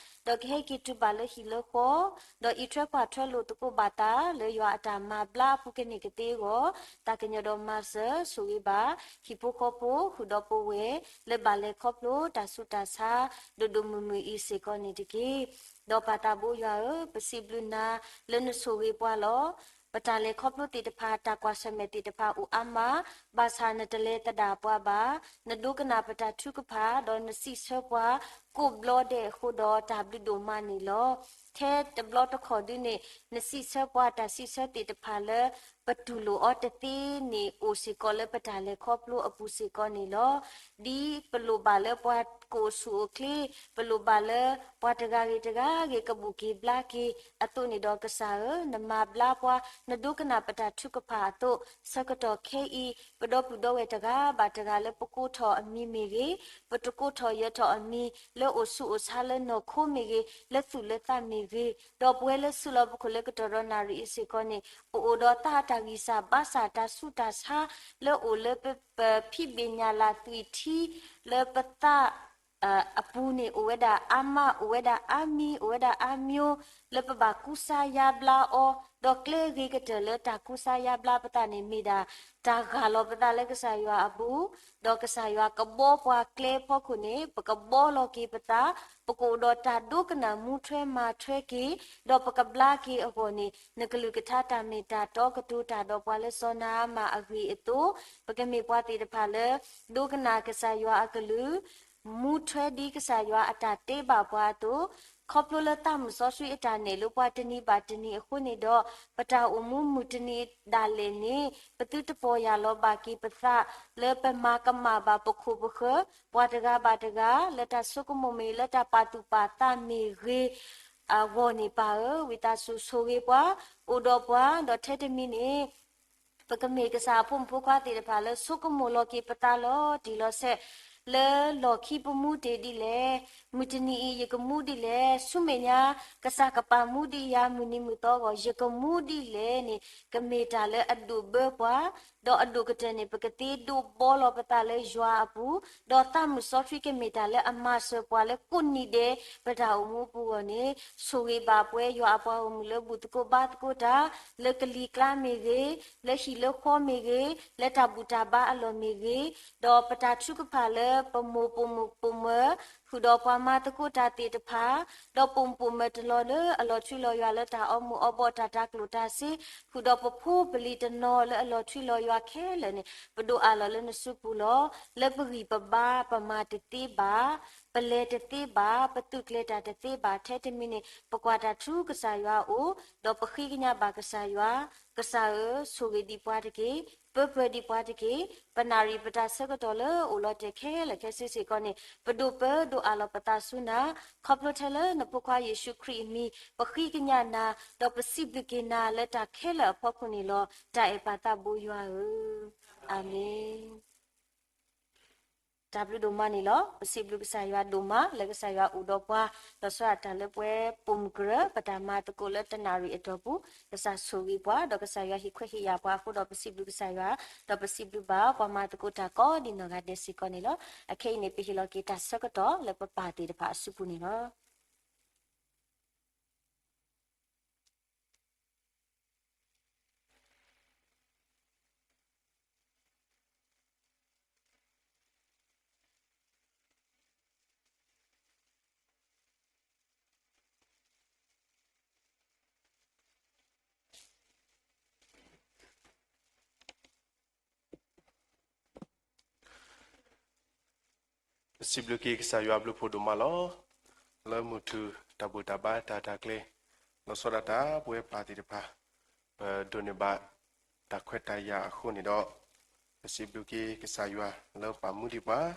ဒီးကဟဲက့ၤတုၤဘၣ်လၢဟံၣ်လၢဃီ, ဒီးအံးထွဲကွၢ်ထွဲလိာ်သကိးဘၣ်သး လၢယွၤအတၢ်မၤဘျါအပူၤကန့ၢ်ကသ့အဂီၢ်, သးကညီၤဒီးမၤစၢၤဆိၣ်ဂ့ၤဘၣ် ဟံၣ်ဖိဃီဖိ ဃုာ်ဒီးပဝဲၢ် လၢဘၣ်လဲၤခီဖျိတၢ်ဆူးတၢ်ဆါ ဒိၣ်ဒိၣ်မုၢ်မုၢ်အံၤစ့ၢ်ကီးန့ၣ်တက့ၢ်. ဒီးပၢ်သးဘိယွၤဧၢ, ပစံးဘျုးနၤလၢနဆိၣ်ဂ့ၤပှၤလီၤ. ပတၢ်လဲၤခီဖျိသ့ၣ်တဖၣ် တၢ်ကွၢ်ဆၢၣ်မဲာ်သ့ၣ်တဖၣ်အိၣ်အါမး, ဘၣ်ဆၣ်နတလဲၤသဒၣ်ပှၤဘၣ်. နဒိကနၣ်ပတၢ်ထုကဖၣ် ဒီးနစံးဆၢပှၤ ကိးဘျီဒဲးအဃိဒီးတၢ်ဘျုးဒိၣ်မးန့ၣ်လီၤ. ထဲတဘျီတခီၣ်ဒုန့ၣ် နစံးဆၢပှၤတၢ်စံးဆၢသ့ၣ်တဖၣ်လၢ ပတူၢ်လိာ်အီၤတသ့န့ၣ် အိၣ်စ့ၢ်ကီးလၢပတၢ်လဲၤခီဖျိအပူၤစ့ၢ်ကီးန့ၣ်လီၤ. ဒ်ပလိၣ်ဘၣ်လၢပှၤကအိၣ်ဆူၣ်အိၣ်ချ့, ပလိၣ်ဘၣ်လၢပှၤတဂၤဂ့ၤတဂၤဂ့ၤကဘူၣ်က့ၤဘျါက့ၤအသိးန့ၣ်ဒီးကစၢ်ဧၢ, နမၤဘျါပှၤ, နဒိကနၣ်ပတၢ်ထုကဖၣ်အသိး, ဆၢကတီၢ်ခဲအံၤ ပဒီပုၢ်ဒီဝဲၢ်တဂၤဘၣ်တဂၤလၢပကိးထီၣ်အမံၤမ့ၢ်ဂ့ၤ, ပတကိးထီၣ်ယၢၤထီၣ်အမံၤ လၢအိၣ်ဆူးအိၣ်ဆါလၢနီၢ်ခိမ့ၢ်ဂ့ၤ, လၢသူၣ်လၢသးမ့ၢ်ဂ့ၤ, ဒီးပဝဲလၢစုလီၢ်ပခိၣ်လၢကတီၢ်ဒီးနၣ်ရံၣ်အံၤစ့ၢ်ကီးန့ၣ် ပအိၣ်ဒီးသးအတၢ်ဂံၢ်စၢ်ဘါစၢ်တၢ်ဆူးတၢ်ဆါ လၢအိၣ်လၢပဖံးဘ့ၣ်ညၣ်လၢ်သွံၣ်ထံ လၢပသး အပူၤန့ၣ် အိၣ်ဝဲဒၣ်အါမး အိၣ်ဝဲဒၣ်အါမံၤ အိၣ်ဝဲဒၣ်အါမျိုး လၢပဘၣ်ကူစါယါဘျါအီၤ, ဒီးကျဲဂ့ၤကတၢၢ်လၢတၢ်ကူစါယါဘျါပသးန့ၣ် မ့ၢ်ဒၣ်တၢ်ဂၢ်လီၤပသးလၢကစၢ်ယွၤအပူၤ, ဒီးကစၢ်ယွၤကဘှီပှၤကျဲအဖီခိၣ်န့ၣ် ပကဘှီလီၤက့ၤပသး, ပကအိၣ်ဒီးတၢ်ဒိကနၣ်မူထွဲမၤထွဲက့ၤ, ဒီးပကဘျါက့ၤအဂီၢ်န့ၣ် နကလုၢ်ကထါတၢ်မ့ၢ်တၢ်တီကတိၤတၢ်ဒီးပှၤလၢစီၤနၤအမၣ်အဂ့ၢ်အသိး, ပကမ့ၢ်ပှၤသ့ၣ်တဖၣ်လၢ ဒိကနၣ်ကစၢ်ယွၤအကလုၢ် မူထွဲဒ်ကစၢ်ယွၤအတၢ်တ့ဘၣ်ပှၤအသိး, ခီဖျိလၢသးမုၢ်စီဆှံအတၢ်နဲၣ်လၢပှၤတနံၤဘၣ်တနံၤအဃိန့ၣ်ဒီး, ပတၢ်အိၣ်မူမုၢ်တနံၤဒၣ်လဲာ်န့ၣ် ပသုတပီၢ်ယၢ်လီၤဘၣ်က့ၤပသး လၢပမၤကမၣ်ဘၣ်ပခိၣ်ပဃၢၤ ပှၤတဂၤဘၣ်တဂၤ လၢတၢ်ဆိကမိၣ်မ့ၢ်ဂ့ၤ လၢတၢ်ပာ်သူၣ်ပာ်သးမ့ၢ်ဂ့ၤ အဂီၢ်န့ၣ် ပၢ်ဧၢ, ဝံသးစူၤဆိၣ်ဂ့ၤပှၤ, အိၣ်ဒီးပှၤ, ဒီးထဲတမံၤန့ၣ် ပကမ့ၢ်ကစၢ်အဖိမုၣ်ဖိခွါသ့ၣ်တဖၣ်လၢဆိကမိၣ်လီၤက့ၤပသးလီၤတံၢ်လီၤဆဲး, လၢလီၢ်ခံပမူတ့ၢ်ဒ်လဲၣ်, မုၢ်တနံၤအံၤယကမူဒ်လဲၣ်, ဆူမဲာ်ညါ ကစၢ်ကပာ်မူဒံးယၤ မုၢ်နံၤမုၢ်သီအဂီၢ် ယကမူဒ်လဲၣ်န့ၣ် ကမ့ၢ်တၢ်လၢအဒိၣ်ဘၢပှၤ, ဒီးအဒိၣ်ကတၢၢ်န့ၣ် ပကသ့ဒိးဘှီလီၤပသးလၢယွၤအပူၤ, ဒီးသးမုၢ်စီဆှံကမ့ၢ်တၢ်လၢအမၤစၢၤပှၤလၢကိးနံၤဒဲး ပတၢ်အိၣ်မူအပူၤအဂီၢ်န့ၣ်, ဆိၣ်ဂ့ၤဘၣ်ပှၤယွၤအပှၤဂီၢ်မုၢ်လၢဘူၣ်သကိးဘါသကိးတၢ်, လၢကလံၤကျါမ့ၢ်ဂ့ၤ, လၢဟံၣ်လၢဃီမ့ၢ်ဂ့ၤ, လၢတၢ်ဘူၣ်တၢ်ဘါအလီၢ်မ့ၢ်ဂ့ၤ, ဒီးပတၢ်ထုကဖၣ်လၢပမိၢ်ပိာ်မုၣ်ပိာ်မၢၤ ဃုာ်ဒီးပှၤမၤသကိးတၢ်သ့ၣ်တဖၣ်, ဒီးပိာ်မုၣ်ပိာ်မၢၤတလီၤလၢအလီၤထွံလီၤယွၤလၢတၢ်အီမူၤအီဘီၣ်တၢ်တၢ်ကျိၣ်တၢ်စ့, ဃုာ်ဒီးပဖိပလံၤတနီၤလၢအလီၤထွံလီၤယွၤခဲလၢာ်န့ၣ်, ပဒိးအးလီၤလၢနစုပူၤလီၤ. လၢပဂံၢ်ပဘါပမၤတသ့ဘၣ်, ပလဲၤတသ့ဘၣ်, ပသုးကျဲၤတၢ်တသ့ဘၣ်, ထဲတမံၤန့ၣ် ပကွၢ်တၢ်ထူကစၢ်ယွၤအအိၣ်, ဒီးပဃ့ကညးဘၣ်ကစၢ်ယွၤ, ကစၢ်ဧၢ, ဆိၣ်ဂ့ၤဒံးပှၤတက့ၢ်, ပၢပှဲၤဒံးပှၤတက့ၢ်, ပနၣ်ရံၣ်ပတၢ်ဆၢကတီၢ်လၢအိၣ်လီၤတဲာ်ခဲလၢာ်ခဲဆ့စ့ၢ်ကီးန့ၣ် ပဒိးပၢဒိး ပစံးဘျုးက့ၤနၤလၢနဖိခွါယ့ၣ်ၡူးခရံာ်အမံၤ, ပဃ့ကညးနၤ, ဒီးပစံးဘျုးက့ၤနၤလၢတၢ်ခဲလၢာ်အဖီခိၣ်န့ၣ်လီၤ. တၢ်အဲၣ်ပၢ်သးဘိယွၤဧၢ, အၤမ့ၣ်. တၢ်ဘျုးဒိၣ်မးန့ၣ်လီၤ. ပစံးဘျုးကစၢ်ယွၤဒိၣ်မး လၢကစၢ်ယွၤအိၣ်ဒီးပှၤ, ဒီးဆှၢတၢ်လၢပှဲၤပိာ်မုၣ်ကရၢ, ပတၢ်မၤသကိးလၢတနၣ်ရံၣ်အတီၢ်ပူၤ, ကစၢ်ဆိၣ်ဂ့ၤပှၤ, ဒီးကစၢ်ယွၤဟ့ၣ်ခွဲးဟ့ၣ်ယာ်ပှၤအဃိဒီး ပစံးဘျုးကစၢ်ယွၤ, ဒီးပစံးဘျုးဘၣ်ပှၤမၤသကိးတၢ်ကိးဒ်နီၢ်ဂၤဒဲးစ့ၢ်ကီးန့ၣ်လီၤ. အခဲအံၤန့ၣ် ပဟ့ၣ်လီၤက့ၤတၢ်ဆၢကတီၢ်လၢပပၢ်သ့ၣ်တဖၣ်အစုပူၤန့ၣ်လီၤ. ပစံးဘျုးက့ၤကစၢ်ယွၤအဘျုးဖှိၣ်ဒိၣ်မးလီၤ. လၢမုၢ်ထူၣ်တၢ်ဘူၣ်တၢ်ဘါတၢ်တၢ်ကျဲၤ, လီၤဆီဒၣ်တၢ်ပဝဲပၢ်သ့ၣ်တဖၣ်, ပဒိးန့ၢ်ဘၣ်တၢ်ခွဲးတၢ်ယာ်အဃိန့ၣ်ဒီး, ပစံးဘျုးက့ၤကစၢ်ယွၤလၢပာ်မူဒံးပှၤ, ဒ်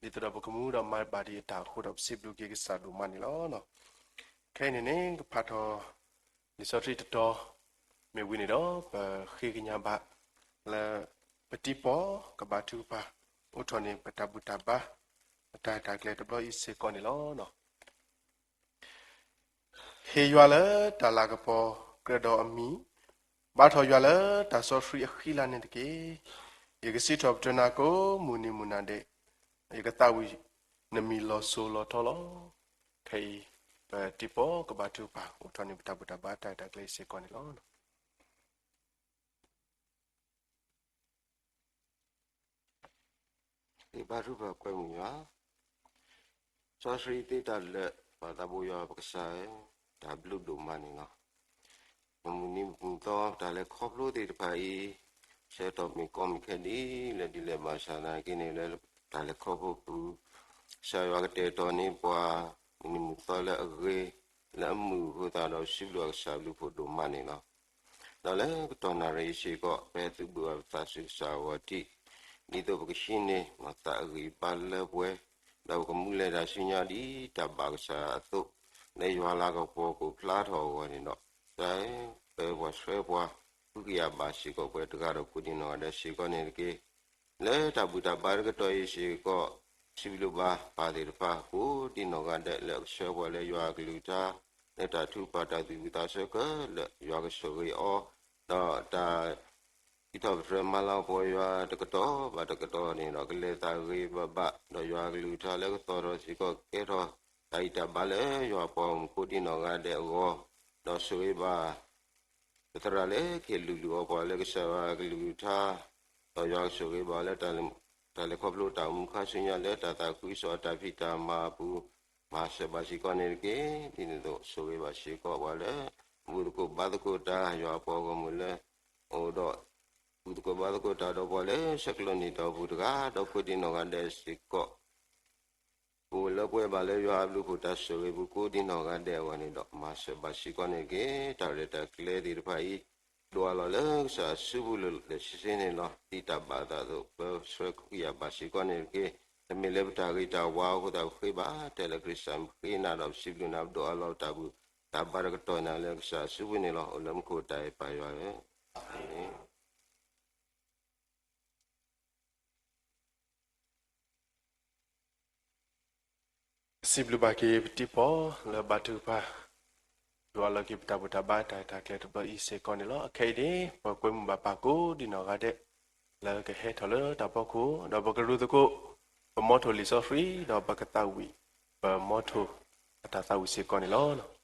သိးဒီးပကမူဒီးမၤဘၣ်ဒံးအတၢ်အဃိဒီး ပစံးဘျုးက့ၤကစၢ်ဒိၣ်မးန့ၣ်လီၤ. ခဲအံၤန့ၣ်န့ၣ် ကဖးထီၣ်လံာ်စီဆှံတတီၤ မ့ၢ်ဝံၤန့ၣ်ဒီး ပဃ့ကညးဘၣ်လၢ ပတံၤပီၢ်ကဘါထုကဖၣ် အိးထီၣ်န့ၢ်ပတၢ်ဘူၣ်တၢ်ဘါ ပတၢ်ရဲၣ်တၢ်ကျဲၤတဘျီအံၤစ့ၢ်ကီးန့ၣ်လီၤ. ဟ့ၣ်ယွၤလၢတၢ်လၤကပီၤကြၢးဒီးအမံၤ, ဘါထီၣ်ယွၤလၢတၢ်စီဆှံအဃံလၤန့ၣ်တက့ၢ်. ယကစံးထီၣ်ပတြၢၤနၤကိးမုၢ်နံၤမုၢ်နၤဒဲး, ယကသးဝံၣ်နမံၤလီၤစိၤလီၤထီလီၤ. ခဲအံၤ ပတံၤပီၢ်ကဘါထုကဖၣ် အိးထီၣ်န့ၢ်ပတၢ်ဘူၣ်တၢ်ဘါတၢ်ရဲၣ်တၢ်ကျဲၤအံၤစ့ၢ်ကီးန့ၣ်လီၤ. ယဘါထုကဖၣ်ကွဲမုာ်ယွၤ, စီဆှံသ့တၢ်လၢာ် ပၢ်သးဘိယွၤပကစၢ်ဧၢ, တၢ်ဘျုးဒိၣ်မးန့ၣ်လီၤ. ပမုၢ်နံၤမုၢ်သီတၢ်လဲၤခီဖျိသ့ၣ်တဖၣ်အံၤ, ဆၢကတီၢ်မ့ၢ်ကီမ့ၢ်ခဲဒ်လဲၣ်ဒ်လဲၣ်ဘၣ်ဆၣ်သနာ်က့န့ၣ် လၢတၢ်လဲၤခီဖျိပူၤ ကစၢ်ယွၤကတဲာ်ကတီၤန့ၢ်ပှၤ မုၢ်နံၤမုၢ်သီလၢအဂ့ၤ လၢအမုာ်အဃိသတးဒီး ပစံးဘျုးကစၢ်ဘျုးဖှိၣ်ဒိၣ်မးန့ၣ်လီၤ. ဒီးလၢကတီၢ်နၣ်ရံၣ်အံၤစ့ၢ်ကီး ပဟဲသုးဘူးဘၣ်ပသးဆူကစၢ်အဂီၢ်ထံး, ဒ်သိးပကဟံးန့ၢ်မၤသးအဂံၢ်အဘါလၢပှဲၤ, ဒီးပကမူလဲၤတၢ်ဆူညါဒ်တၢ်ဘၣ်ကစၢ်အသိး, လၢယွၤလၤကပီၤကအိၣ်ဖျါထီၣ်အဂီၢ်န့ၣ်ဒီး, ကစၢ်ဧၢ, ပၢပှၤဆှၢပှၤ ဃုကယာ်ဘၣ်စ့ၢ်ကီး ပှၤတဂၤဒီးကိးဒံနီၢ်ဂၤဒဲးစ့ၢ်ကီးန့ၣ်တက့ၢ်. လၢတၢ်ဘူၣ်တၢ်ဘါတကတီၢ်အံၤစ့ၢ်ကီး, စံးဘျုးဘၣ်ပၢ်သ့ၣ်တဖၣ် ကိးဒံနီၢ်ဂၤဒဲးလၢအကဆှၢပှၤလၢယွၤအကလုၢ်ကထါ, လၢတၢ်ထုကဖၣ်တၢ်သူၣ်ဝံၣ်သးဆၢခဲလၢာ် ယွၤကဆိၣ်ဂ့ၤအီၤ, ဒီးတၢ် စံးထီၣ်ပတြၢၤမၤလၤကပီၤယွၤတကတီၢ်ဘၣ်တကတီၢ်န့ၣ်ဒီး ကလဲၤသးဂ့ၤဘၣ်ဘၣ်, ဒီးယွၤအကလုၢ်ကထါလၢကသီၣ်ထီၣ်စ့ၢ်ကီး ကဲထီၣ်တၢ်ဂံၢ်တၢ်ဘါလၢယွၤအပှၤဂီၢ်မုၢ်ကိးဒံနီၢ်ဂၤဒဲးအဂီၢ်, ဒီးဆိၣ်ဂ့ၤဘၣ် ပသရၣ်လၢကဟ့ၣ်လုၢ်ဒုးအီပှၤလၢကစၢ်ယွၤအကလုၢ်ကထါ, ဒီးယွၤကဆိၣ်ဂ့ၤဘၣ်လၢ တၢ်လဲၤခီဖျိတၢ်အိၣ်မူခါဆူညါလၢတၢ်သးခုကစီၣ်အတၢ်ဖံးတၢ်မၤအပူၤ, မၤစၢၤဘၣ်စ့ၢ်ကီးန့ၣ်တက့ၢ်. ဒ်န့ၣ်အသိး ဆိၣ်ဂ့ၤဘၣ်စ့ၢ်ကီးပှၤလၢ ဘူၣ်သကိးဘါသကိးတၢ် ယွၤအပှၤဂီၢ်မုၢ်လၢ အိၣ်ဒီး ဘူၣ်သကိးဘါသကိးတၢ်ဒီးပှၤလၢဆဲးကျိးနံၣ်တီၢ်ပူၤတဂၤ ဒီးကိးဒံနီၢ်ဂၤဒဲးစ့ၢ်ကီး ပအိၣ်လၢပှဲၤဘၣ်လၢယွၤအဘျုးဖှိၣ်တၢ်ဆိၣ်ဂ့ၤပူၤကိးဒံနီၢ်ဂၤဒဲးအဂီၢ်န့ၣ်ဒီး မၤစၢၤဘၣ်စ့ၢ်ကီးန့ၣ်တက့ၢ်. တၢ်ရဲၣ်တၢ်ကျဲၤသ့ၣ်တဖၣ်အံၤ ဒိးအလီၢ်လၢကစၢ်အစုပူၤလၢာ်လၢာ်ဆ့ဆ့န့ၣ်လီၤ. ဒ်တၢ်ဘၣ်အသးအသိး ပၢဆှၢကဟုကယာ်ဘၣ်စ့ၢ်ကီးန့ၣ်တက့ၢ်. တမ့ၢ်လၢပတၢ်ဂ့ၤတၢ်ဝါအဃိသတး ပဃ့ဘါထုလၢခရံာ်စၢ် ပဃ့နၤဒီးပစံးဘျုးနၤ ပဒိးအလီၢ်တၢ်ဘူၣ်တၢ်ဘါတကတီၢ်န့ၣ် လၢကစၢ်အစုပူၤန့ၣ်လီၤ. အိၣ်လၢမူခိၣ်တၢ်အဲၣ်ပၢ်ယွၤဧၢ, အၤမ့ၣ်. စံးဘျုးဘၣ်က့ၤပတံၤပီၢ်လၢဘါထုကဖၣ် ဒိးအလီၢ်က့ၤပတၢ်ဘူၣ်တၢ်ဘါတၢ်ရဲၣ်တၢ်ကျဲၤတဘျီအံၤစ့ၢ်ကီးန့ၣ်လီၤ. အခဲအံၤန့ၣ် ပကွဲမုာ်ဘၣ်ပၢ်ကိးဒံနီၢ်ဂၤဒဲး လၢကဟဲထီၣ်လၢတၢ်ဖီခိၣ် ဒီးပကရူၢ်သကိး ပမီထိၣ်လံာ်စီဆှံ ဒီးပကသးဝံၣ် ပမီထိၣ်အတၢ်သးဝံၣ်စ့ၢ်ကီးန့ၣ်လီၤ.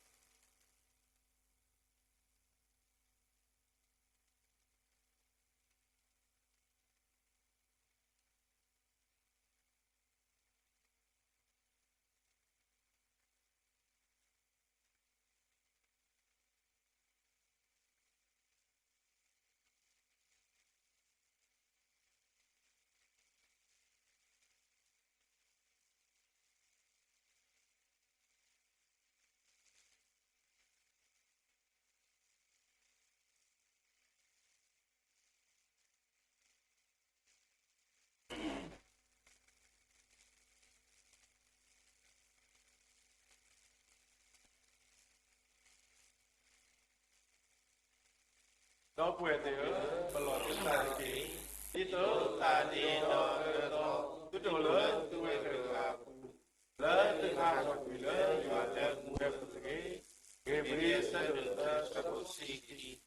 ဒီပုၢ်ဝဲၢ်သ့ၣ်ဧၢ, ပလီၢ်သုသးတက့ၢ်. ဒ်သိးတၢ်ဒ်အံၤဒီးအၢဒီးသီ သုတအိၣ်လၢသုဝဲၢ်တဂၤအပူၤ, လၢသုကဟးထီၣ်ကွံာ်လၢယွၤအပူၤအပူၤတက့ၢ်. ဧ့ၤဘြံၤ အဆၢဒိၣ်သၢ အဆၢဖိတဆံခံ.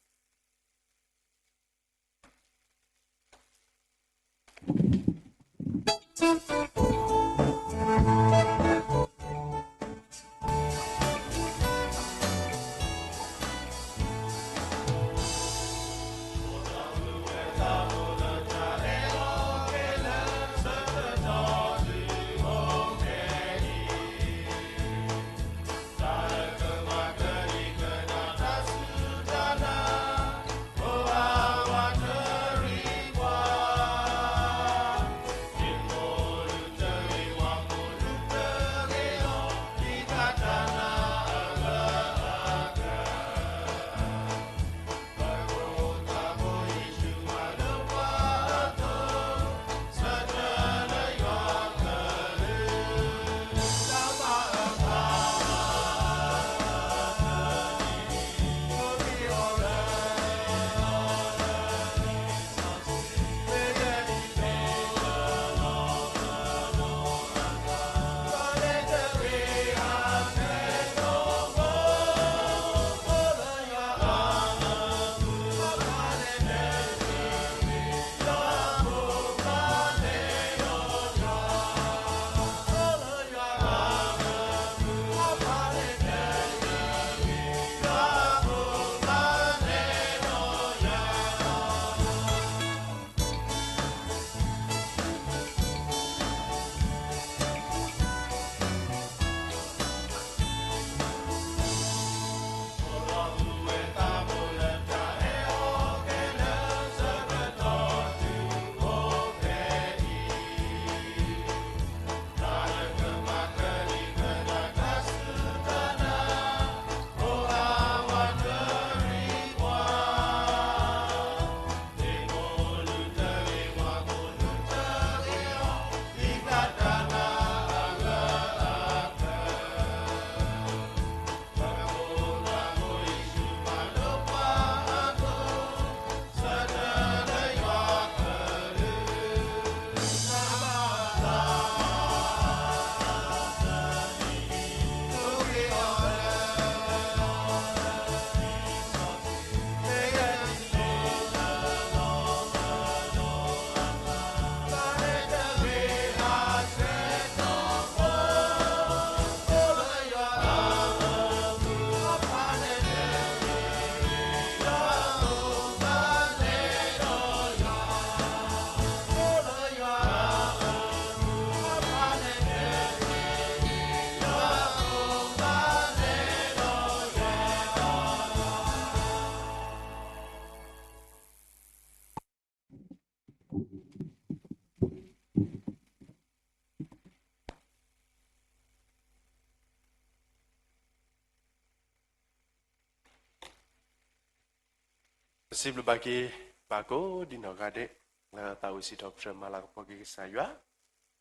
ပစံးဘျုးဘၣ်က့ၤ ပၢ်ကိးဒံနီၢ်ဂၤဒဲး လၢသးဝံၣ်စံးထီၣ်ပတြၢၤမၤလၤကပီၤက့ၤကစၢ်ယွၤ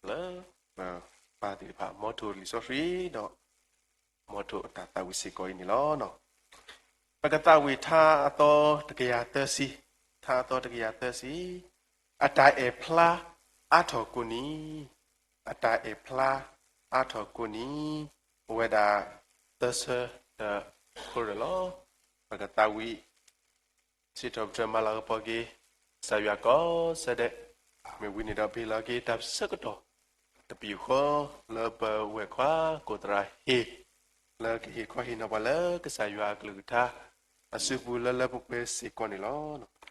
လၢပပၢ်သ့ၣ်တဖၣ် မ်ထိၣ်လံာ်စီဆှံဒီး မ်ထိၣ်အတၢ်သးဝံၣ်စ့ၢ်ကီးအံၤန့ၣ်လီၤ. ပကသးဝံၣ်ထါအသီတကယၤသၢဆံ, ထါအသီတကယၤသၢဆံ, အတၢ်အဲၣ်ဖျါအါထီၣ်ကိးနံၤ, အတၢ်အဲၣ်ဖျါအါထီၣ်ကိးနံၤ, အိၣ်ဝဲဒၣ်သၢဆၢဒီးဃိးရၢၢ်လီၤ. ပကသးဝံၣ် စံးထီၣ်ပတြၢၤမၤလၤကပီၤက့ၤ ကစၢ်ယွၤကိးဆၢဒဲး, မ့ၢ်ဝံၤန့ၣ်ဒီး ပဟ့ၣ်လီၤက့ၤတၢ်ဆၢကတီၢ် တပယူာ်ဃီ လၢပဝဲၢ်ခွါ ကိးသရၣ်ဟ့ၣ် လၢကဟ့ၣ်ခီဟ့ၣ်နီၤပှၤလၢကစၢ်ယွၤအကလုၢ်ကထါ အစုပူၤလၢလၢပှဲၤပှဲၤစ့ၢ်ကီးန့ၣ်လီၤ.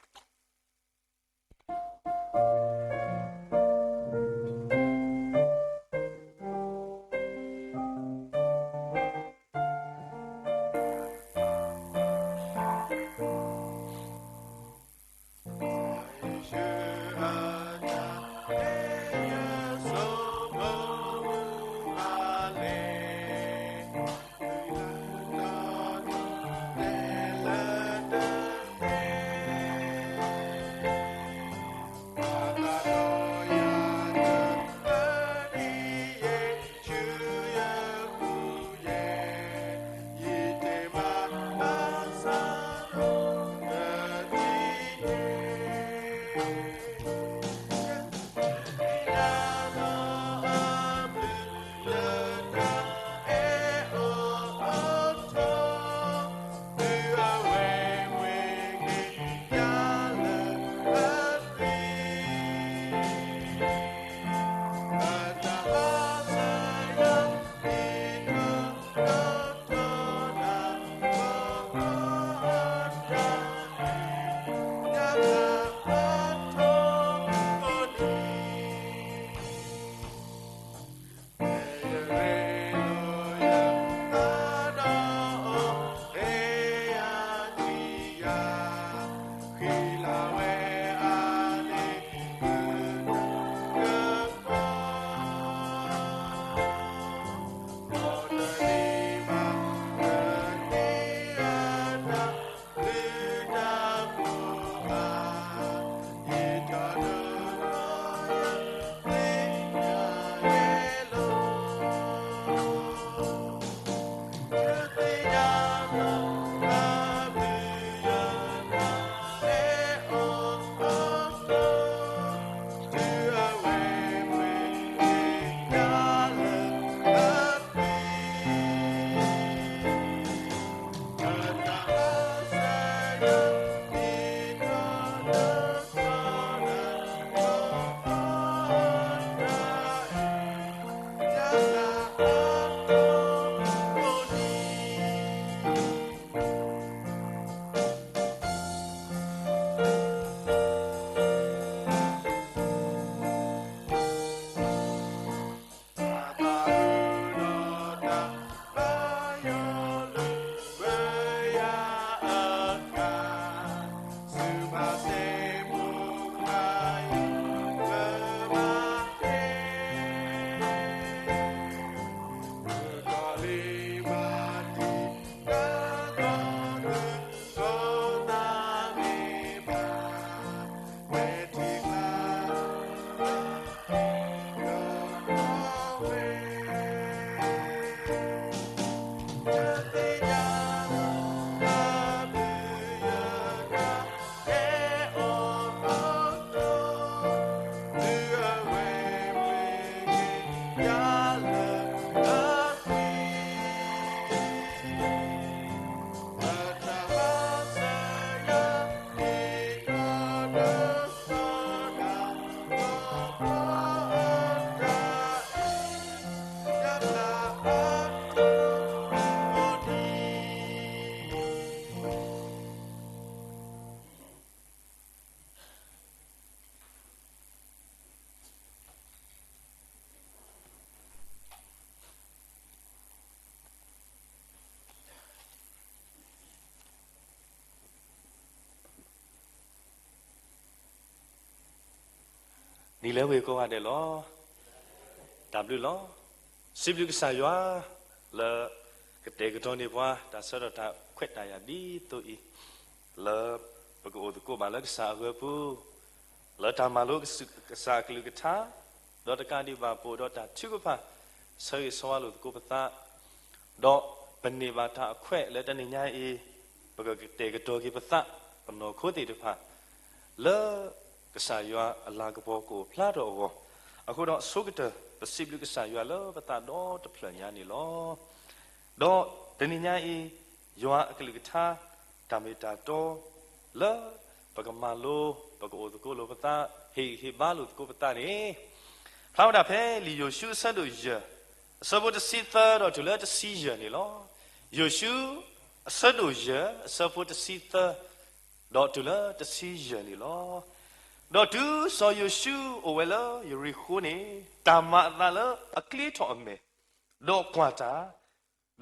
နံၤလၢဝ့ၤကိးဂၤဒဲးလီၤ. တၢ်ဘျုးလီၤ. စံးဘျုးကစၢ်ယွၤ လၢကတဲာ်ကတီၤန့ၢ်ပှၤ တၢ်ဆၢကတီၢ်တၢ်ခွဲးတၢ်ယာ်ဒ်သိးအံၤ, လၢပကအိၣ်သကိးဘၣ်လၢကစၢ်အဂီၢ်ပူၤ, လၢတၢ်မၤလိကစၢ်အကလုၢ်ကထါ, ဒီးတကးဒံးဘၣ်ပအိၣ်ဒီးတၢ်ထုကဖၣ် ဆၢဂ့ၤဆၢဝါလိာ်သကိးပသး ဒီးပန့ၢ်ဘၣ်တၢ်အခွဲးလၢတနံၤညါအံၤ, ပကကတဲာ်ကတီၤက့ၤပသး ပနီၢ်ခိသ့ၣ်တဖၣ် လၢကစၢ်ယွၤအလၤကပီၤကအိၣ်ဖျါထီၣ်အဂီၢ်, အဃိဒီးဆိကတၢၢ် ပစံးဘျုးကစၢ်ယွၤလၢပသးဒီတဖျၢၣ်ညါန့ၣ်လီၤ. ဒီးတနံၤညါအံၤ, ယွၤအကလုၢ်ကထါ, တၢ်မ့ၢ်တၢ်တီ လၢပကမၤလိ, ပကအိၣ်သကိးလိာ်ပသး, ဟ့ၣ်ဂံၢ်ဟ့ၣ်ဘါလိာ်သကိးပသးန့ၣ်, ဖျါဝဲဒၣ်ဖဲလံာ်ယိၤၡူအဆၢဒိၣ်ယဲၢ်, အဆၢဖိတဆံသၢဒီးတုၤလၢတဆံယဲၢ်န့ၣ်လီၤ. ယိၤၡူအဆၢဒိၣ်ယဲၢ် အဆၢဖိတဆံသၢ ဒီးတုၤလၢတဆံယဲၢ်န့ၣ်လီၤ. ဒီးတုၤစီၤယိၤၡူအိၣ်ဝဲလၢယရံၣ်ဃိန့ၣ်, တၢ်မၤအသးလၢအကျ့ထီၣ်အမဲာ်, ဒီးကွၢ်တၢ်,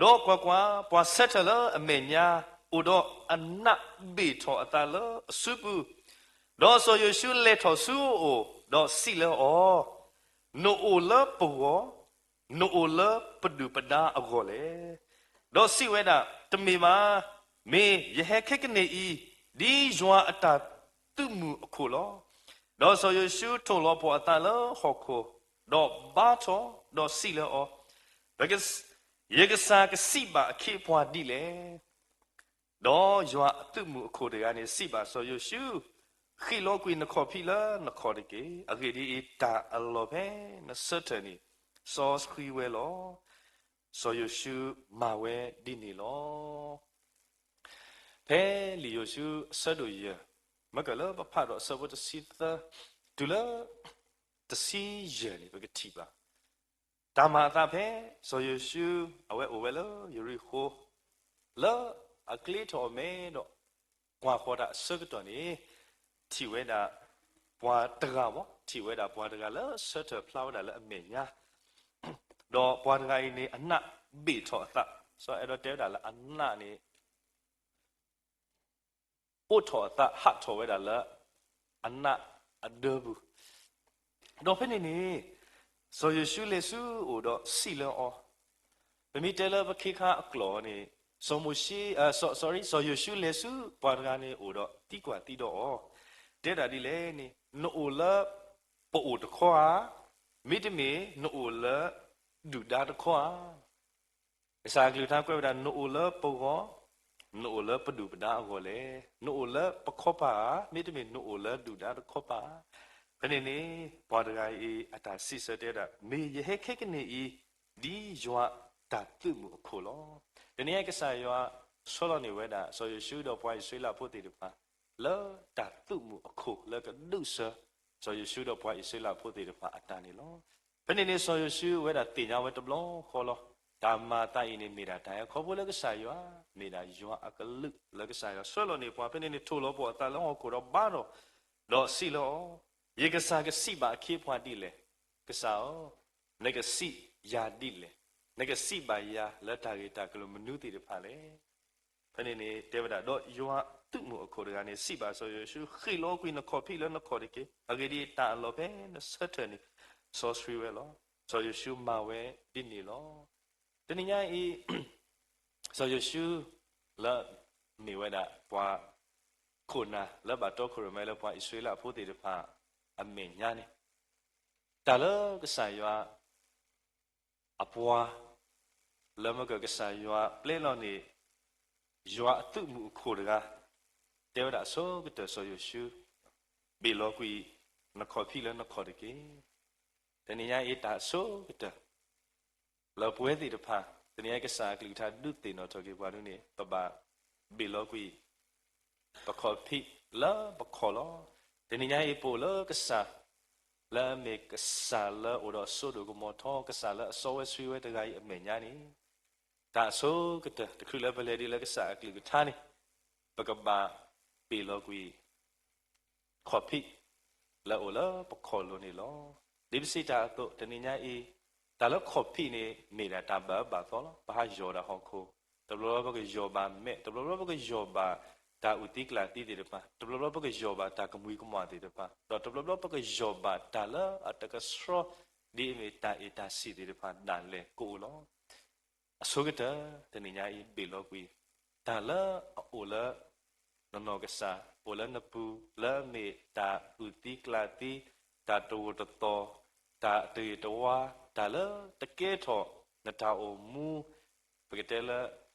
ဒီးကွၢ်ကွၢ်, ပှၤဆၢထၢၣ်လၢအမဲာ်ညါ အိၣ်ဒီးအနးဘ့ၣ်ထီၣ်အသးလၢအစုပူၤ, ဒီးစီၤယိၤၡူလဲၤထီၣ်ဆူအအိၣ်, ဒီးစံးလၢအီၤ, နအိၣ်လၢပဂီၢ်, နအိၣ်လၢပဒုၣ်ပဒါအဂီၢ်လဲၣ်. ဒီးစံးဝဲဒၣ်, တမ့ၢ်ဘၣ်, မ့ၢ်ယဟဲခဲကနံၣ်အံၤ, ဒ်ယွၤအတၢ်သုးမုၢ်အခိၣ်လီၤ. ဒီးစီၤယိၤၡူထိၣ်လီၤပှီၢ်အသးလၢဟီၣ်ခိၣ်, ဒီးဘါထီၣ်, ဒီးစံးလၢအီၤ, ယကစၢ်ကစံးဘၣ်အခ့အပှၤဒ်လဲၣ်. ဒီးယွၤအသုးမုၢ်အခိၣ်တဂၤန့ၣ် စံးဘၣ်စီၤယိၤၡူ, ဃ့ၢ်လီၤကွံာ်နခီၣ်ဖံးလၢနခီၣ်တက့ၢ်. အဂ့ၢ်ဒ်အံၤ, တၢ်အလီၢ်ဖဲနဆၢထၢၣ်န့ၣ် စီဆှံဝဲလီၤ. စီၤယိၤၡူမၤဝဲဒ်န့ၣ်လီၤ. ဖဲလံာ်ယိၤၡူအဆၢဒိၣ်ယဲၢ်, မ့ၢ်ကလၢပဖးဒီးအဆၢဖိတဆံသၢ တုၤလၢ တဆံယဲၢ်န့ၣ် ပကထံၣ်ဘၣ် တၢ်မၤအသးဖဲ စီၤယိၤၡူ အဝဲအိၣ်ဝဲလၢယရံၣ်ဃိ လၢအကျ့ထီၣ်အမဲာ်ဒီး ကွၢ်ဃီၤတၢ်အဆၢကတီၢ်န့ၣ် ထံၣ်ဝဲဒၣ်ပှၤတဂၤဘၣ်, ထံၣ်ဝဲဒၣ်ပှၤတဂၤလၢဆၢထၢၣ်ဖျါဝဲဒၣ်လၢအမဲာ်ညါ, ဒီးပှၤတဂၤအံၤန့ၣ် အနးဘ့ၣ်ထီၣ်အသး, စီၤအဲၣ်ဒိးတဲဝဲဒၣ်လၢအနးန့ၣ် အိၣ်ထီၣ်အသးဟးထီၣ်ဝဲဒၣ်လၢ အနးအဒၢပူၤ, ဒီးဖဲန့ၣ်န့ၣ် စီၤယိၤၡူလဲၤဆူအအိၣ်ဒီးစံးလၢအီၤ, ပမ့ၢ်တဲလၢပခ့ခါအကျိာ်န့ၣ် စီၤမိၤၡ့, စီၤ, sorry, စီၤယိၤၡူလဲၤဆူပှၤတဂၤန့ၣ်အအိၣ်ဒီးသံကွၢ်သံဒီးအီၤ, တဲဒၣ်ဒ်လဲၣ်န့ၣ်, နအိၣ်လၢပအိၣ်တခီဧါ, မ့တမ့ၢ်နအိၣ်လၢဒုၣ်ဒါတခီဧါ. ကစၢ်အကလုၢ်ကထါကွဲးဝဲဒၣ် နအိၣ်လၢပဂီၢ်, နအိၣ်လၢပဒုၣ်ပဒါအဂီၢ်လဲၣ်, နအိၣ်လၢပခီပၤဧါ, မ့တမ့ၢ်နအိၣ်လၢဒုၣ်ဒါတခီပၤဧါ. ဖဲန့ၣ်န့ၣ် ပှၤတဂၤအံၤအတၢ်စံးဆၢတဲဒၣ်, မ့ၢ်ယဟဲခဲကနံၣ်အံၤ ဒ်ယွၤတၢ်သုးမုၢ်အခိၣ်လီၤ. တနံၤအံၤကစၢ်ယွၤဆီလီၤန့ၢ်ဝဲဒၣ် စီၤယိၤၡူဒီးပှၤအံၣ်စရ့လးဖိသ့ၣ်တဖၣ် လၢတၢ်သုးမုၢ်အခိၣ်လၢကဒုးဆၢ စီၤယိၤၡူဒီးပှၤအံၣ်စရ့လးဖိသ့ၣ်တဖၣ်အတၢ်န့ၣ်လီၤ. ဖဲန့ၣ်န့ၣ် စီၤယိၤၡူဝဲဒၣ်သ့ၣ်ညါဝဲတဘျီဃီလီၤ. တၢ်မၤအသးအံၤန့ၣ် မ့ၢ်ဒၣ်တၢ်အဲၣ်ခီဖျိလၢကစၢ်ယွၤ, မ့ၢ်ဒၣ်ယွၤအကလုၢ်လၢကစၢ်ယွၤဆှၢလီၤန့ၢ်ပှၤ. ဖဲန့ၣ်န့ၣ် ထိၣ်လီၤပှီၢ်အသးလၢဟီၣ်ခိၣ်ဒီးဘါထီၣ်, ဒီးစံးလၢအီၤ, ယကစၢ်ကစံးဘၣ်အခ့အပှၤဒ်လဲၣ်. ကစၢ်ဧၢ, နကစံးယၤဒ်လဲၣ်. နကစံးဘၣ်ယၤလၢတၢ်ဂ့ၢ်တၢ်ကျိၤမနုၤသ့ၣ်တဖၣ်လဲၣ်. ဖဲန့ၣ်န့ၣ် တဲဝဲဒၣ်, ဒီးယွၤသုးမုၢ်အခိၣ်တဂၤန့ၣ် စံးဘၣ်စီၤယိၤၡူ, ဃ့ၢ်လီၤကွံာ်နခီၣ်ဖံးလၢနခီၣ်တက့ၢ်. အဂ့ၢ်ဒ်အံၤ, တၢ်အလီၢ်ဖဲနဆၢထၢၣ်န့ၣ် စီဆှံဝဲလီၤ. စီၤယိၤၡူမၤဝဲဒ်န့ၣ်လီၤ. တနံၤညါအံၤ စီၤယိၤၡူလၢမ့ၢ်ဝဲဒၣ်ပှၤခိၣ်နၢ်လၢဘၣ်တီခိၣ်ရိၣ်မဲလၢပှၤအံၣ်စရ့လးဖိသ့ၣ်တဖၣ် အမဲာ်ညါန့ၣ် တၢ်လၢကစၢ်ယွၤအပှၤ လၢမ့ၢ်ကစၢ်ယွၤပျဲလီၤန့ၣ် ယွၤအသုးမုၢ်အခိၣ်တဂၤ တဲဝဲဒၣ်အဆိကတၢၢ်စီၤယိၤၡူ ဘ့ၣ်လီၤကွံာ်နခီၣ်ဖံးလၢနခီၣ်တက့ၢ်. တနံၤညါအံၤတၢ်အဆိကတၢၢ် လၢပဝဲသ့ၣ်တဖၣ် တနံၤညါအံၤကစၢ်အကလုၢ်ကထါဒုးသ့ၣ်နီၣ်ထီၣ်က့ၤပှၤဒ်န့ၣ် ပဘၣ်ဘ့ၣ်လီၤကွံာ် ပခီၣ်ဖံးလၢပခီၣ်လီၤ. တနံၤညါအံၤပအိၣ်လၢကစၢ် လၢအမ့ၢ်ကစၢ်လၢအိၣ်ဒီးစိဒိၣ်ကမီၤထီ ကစၢ်လၢအစီဝဲဆှံဝဲတဂၤအံၤအမဲာ်ညါန့ၣ် တၢ်အဆိကတၢၢ် တချုးလၢပလဲၤဒ်လၢကစၢ်အကလုၢ်ကထါန့ၣ် ပကဘၣ်ဘ့ၣ်လီၤကွံာ် ခီၣ်ဖံး လၢအအိၣ်လၢပခီၣ်လိၤန့ၣ်လီၤ. ဒ်ပစံးတၢ်အသိး တနံၤညါအံၤ တၢ်လၢခီၣ်ဖံးန့ၣ် မ့ၢ်ဒၣ်တၢ်ဘၣ်အၢဘၣ်သီလီၤ. ပဟးယီၢ်ဒၣ်ဟီၣ်ခိၣ်, တဘျီဘျီပကယီၢ်ဘၣ်မဲး, တဘျီဘျီပကယီၢ်ဘၣ် တၢ်အုၣ်သံကျၣ်သံသ့ၣ်တဖၣ်, တဘျီဘျီပကယီၢ်ဘၣ်တၢ်ကမှံကမီၣ်သ့ၣ်တဖၣ်, ဒီးတဘျီဘျီပကယီၢ်ဘၣ်တၢ်လၢအတကဆှီ ဒ်အမ့ၢ်တၢ်အဲၣ်တၢ်စံၣ်သ့ၣ်တဖၣ်ဒၣ်လဲာ်ကအိၣ်လီၤ. အဆိကတၢၢ် တနံၤညါအံၤ ဘ့ၣ်လီၤကွံာ် တၢ်လၢအအိၣ်လၢ နနီၢ်ကစၢ် အိၣ်လၢနပူၤ လၢအမ့ၢ်တၢ်အုၣ်သံကျၣ်သံ, တၢ်တဂိာ်တသီၣ်, တၢ်တဂ့ၤတဝါ, တၢ်လၢတကဲထီၣ်နတၢ်အိၣ်မူ, ပကတဲလၢ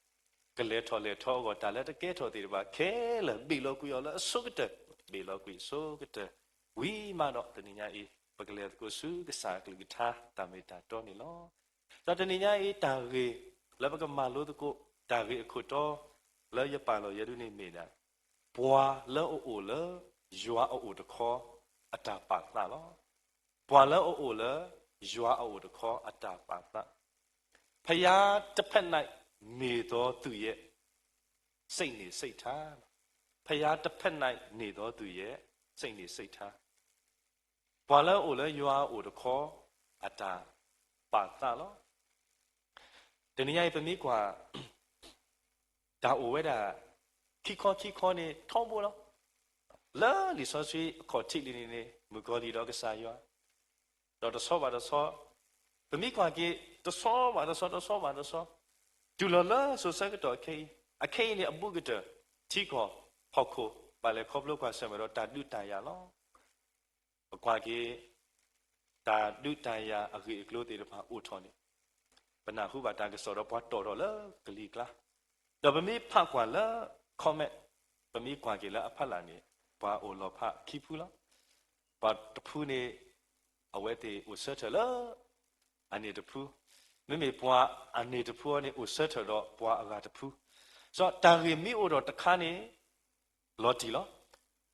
ကလဲၤထီၣ်လဲၤထီအဂီၢ် တၢ်လၢတကဲထီၣ်သ့ၣ်တဖၣ်ခဲလၢာ် ဘ့ၣ်လီၤကွံာ်အီၤလၢအဆိကတၢၢ်, ဘ့ၣ်လီၤကွံာ်အဆိကတၢၢ် ဝံၤမးဒီး တနံၤညါအံၤ ပကလဲၤသကိးဆူကစၢ်အကလုၢ်ကထါတၢ်မ့ၢ်တၢ်တီန့ၣ်လီၤ. ဒီးတနံၤညါအံၤ တၢ်ဂ့ၢ်လၢပကမၤလိသကိး တၢ်ဂ့ၢ်အခိၣ်တီ လၢယပာ်လီၤယဲဒၣ်န့ၣ်မ့ၢ်ဒၣ် ပှၤလၢအအိၣ်လၢ ယွၤအအိၣ်တခီ အတၢ်ပာ်သးလီၤ. ပှၤလၢအအိၣ်လၢ ယွၤအအိၣ်တခီအတၢ်ပာ်သး, ဘုရားတစ်ဖက်၌နေသောသူရဲ့ စိတ်နေစိတ်ထား, ဘုရားတစ်ဖက်၌နေသောသူရဲ့ စိတ်နေစိတ်ထား, ပှၤလၢအအိၣ်လၢယွၤအအိၣ်တခီ အတၢ်ပာ်သးလီၤ. တနံၤညါအံၤ ပမ့ၢ်ကွၢ် တၢ်အိၣ်ဝဲဒၣ် ခံခီခံခီန့ၣ် ထီဘိလီၤ. လၢလံာ်စီဆှံအခီၣ်ထံးလံန့ၣ်န့ၣ် မုၣ်ကီၤလံၢ်ဒီးကစၢ်ယွၤ, ဒီးတဆီဘၣ်တဆီ, ပမ့ၢ်ကွၢ်က့ၤ တဆီဘၣ်တဆီ တဆီဘၣ်တဆီ, တုၤလီၤလၢစိၤဆၢကတီၢ်ခဲအံၤ, အခဲအံၤန့ၣ် အဘူးကတၢၢ် ထံကီၢ်ဟီၣ်ခိၣ် ဘၣ်လဲၤခီဖျိကွၢ်ဆၢၣ်မဲာ်ဒီးတၢ်ဒုးတၢ်ယၤလီၤ. ပကွၢ်က့ၤ တၢ်ဒုးတၢ်ယၤအဂ့ၢ်အကျိၤသ့ၣ်တဖၣ်အိၣ်ထီၣ်န့ၣ်, ပနၢ်ဟူဘၣ်တၢ်ကစီၣ်ဒီးပှၤတီၣ်ထီၣ်လၢကလံၤကျါ, ဒီးပမ့ၢ်ဖးကွၢ်လၢ comment, ပမ့ၢ်ကွၢ်က့ၤလၢအဖီလာ်န့ၣ် ပှၤအိၣ်လီၤဖးခံဖုလီၤ. ပှၤတဖုန့ၣ် အဝဲသ့ၣ်အိၣ်ဆၢထၢၣ်လၢ အန့ၣ်တဖု, မ့မ့ၢ်ပှၤအန့ၣ်တဖုအံၤန့ၣ် အိၣ်ဆၢထၢၣ်ဒီးပှၤအဂၤတဖု, ဒီးတၢ်ဂ့ၢ်မ့ၢ်အိၣ်ဒီးတခါန့ၣ် လီၤတံၢ်လီၤ.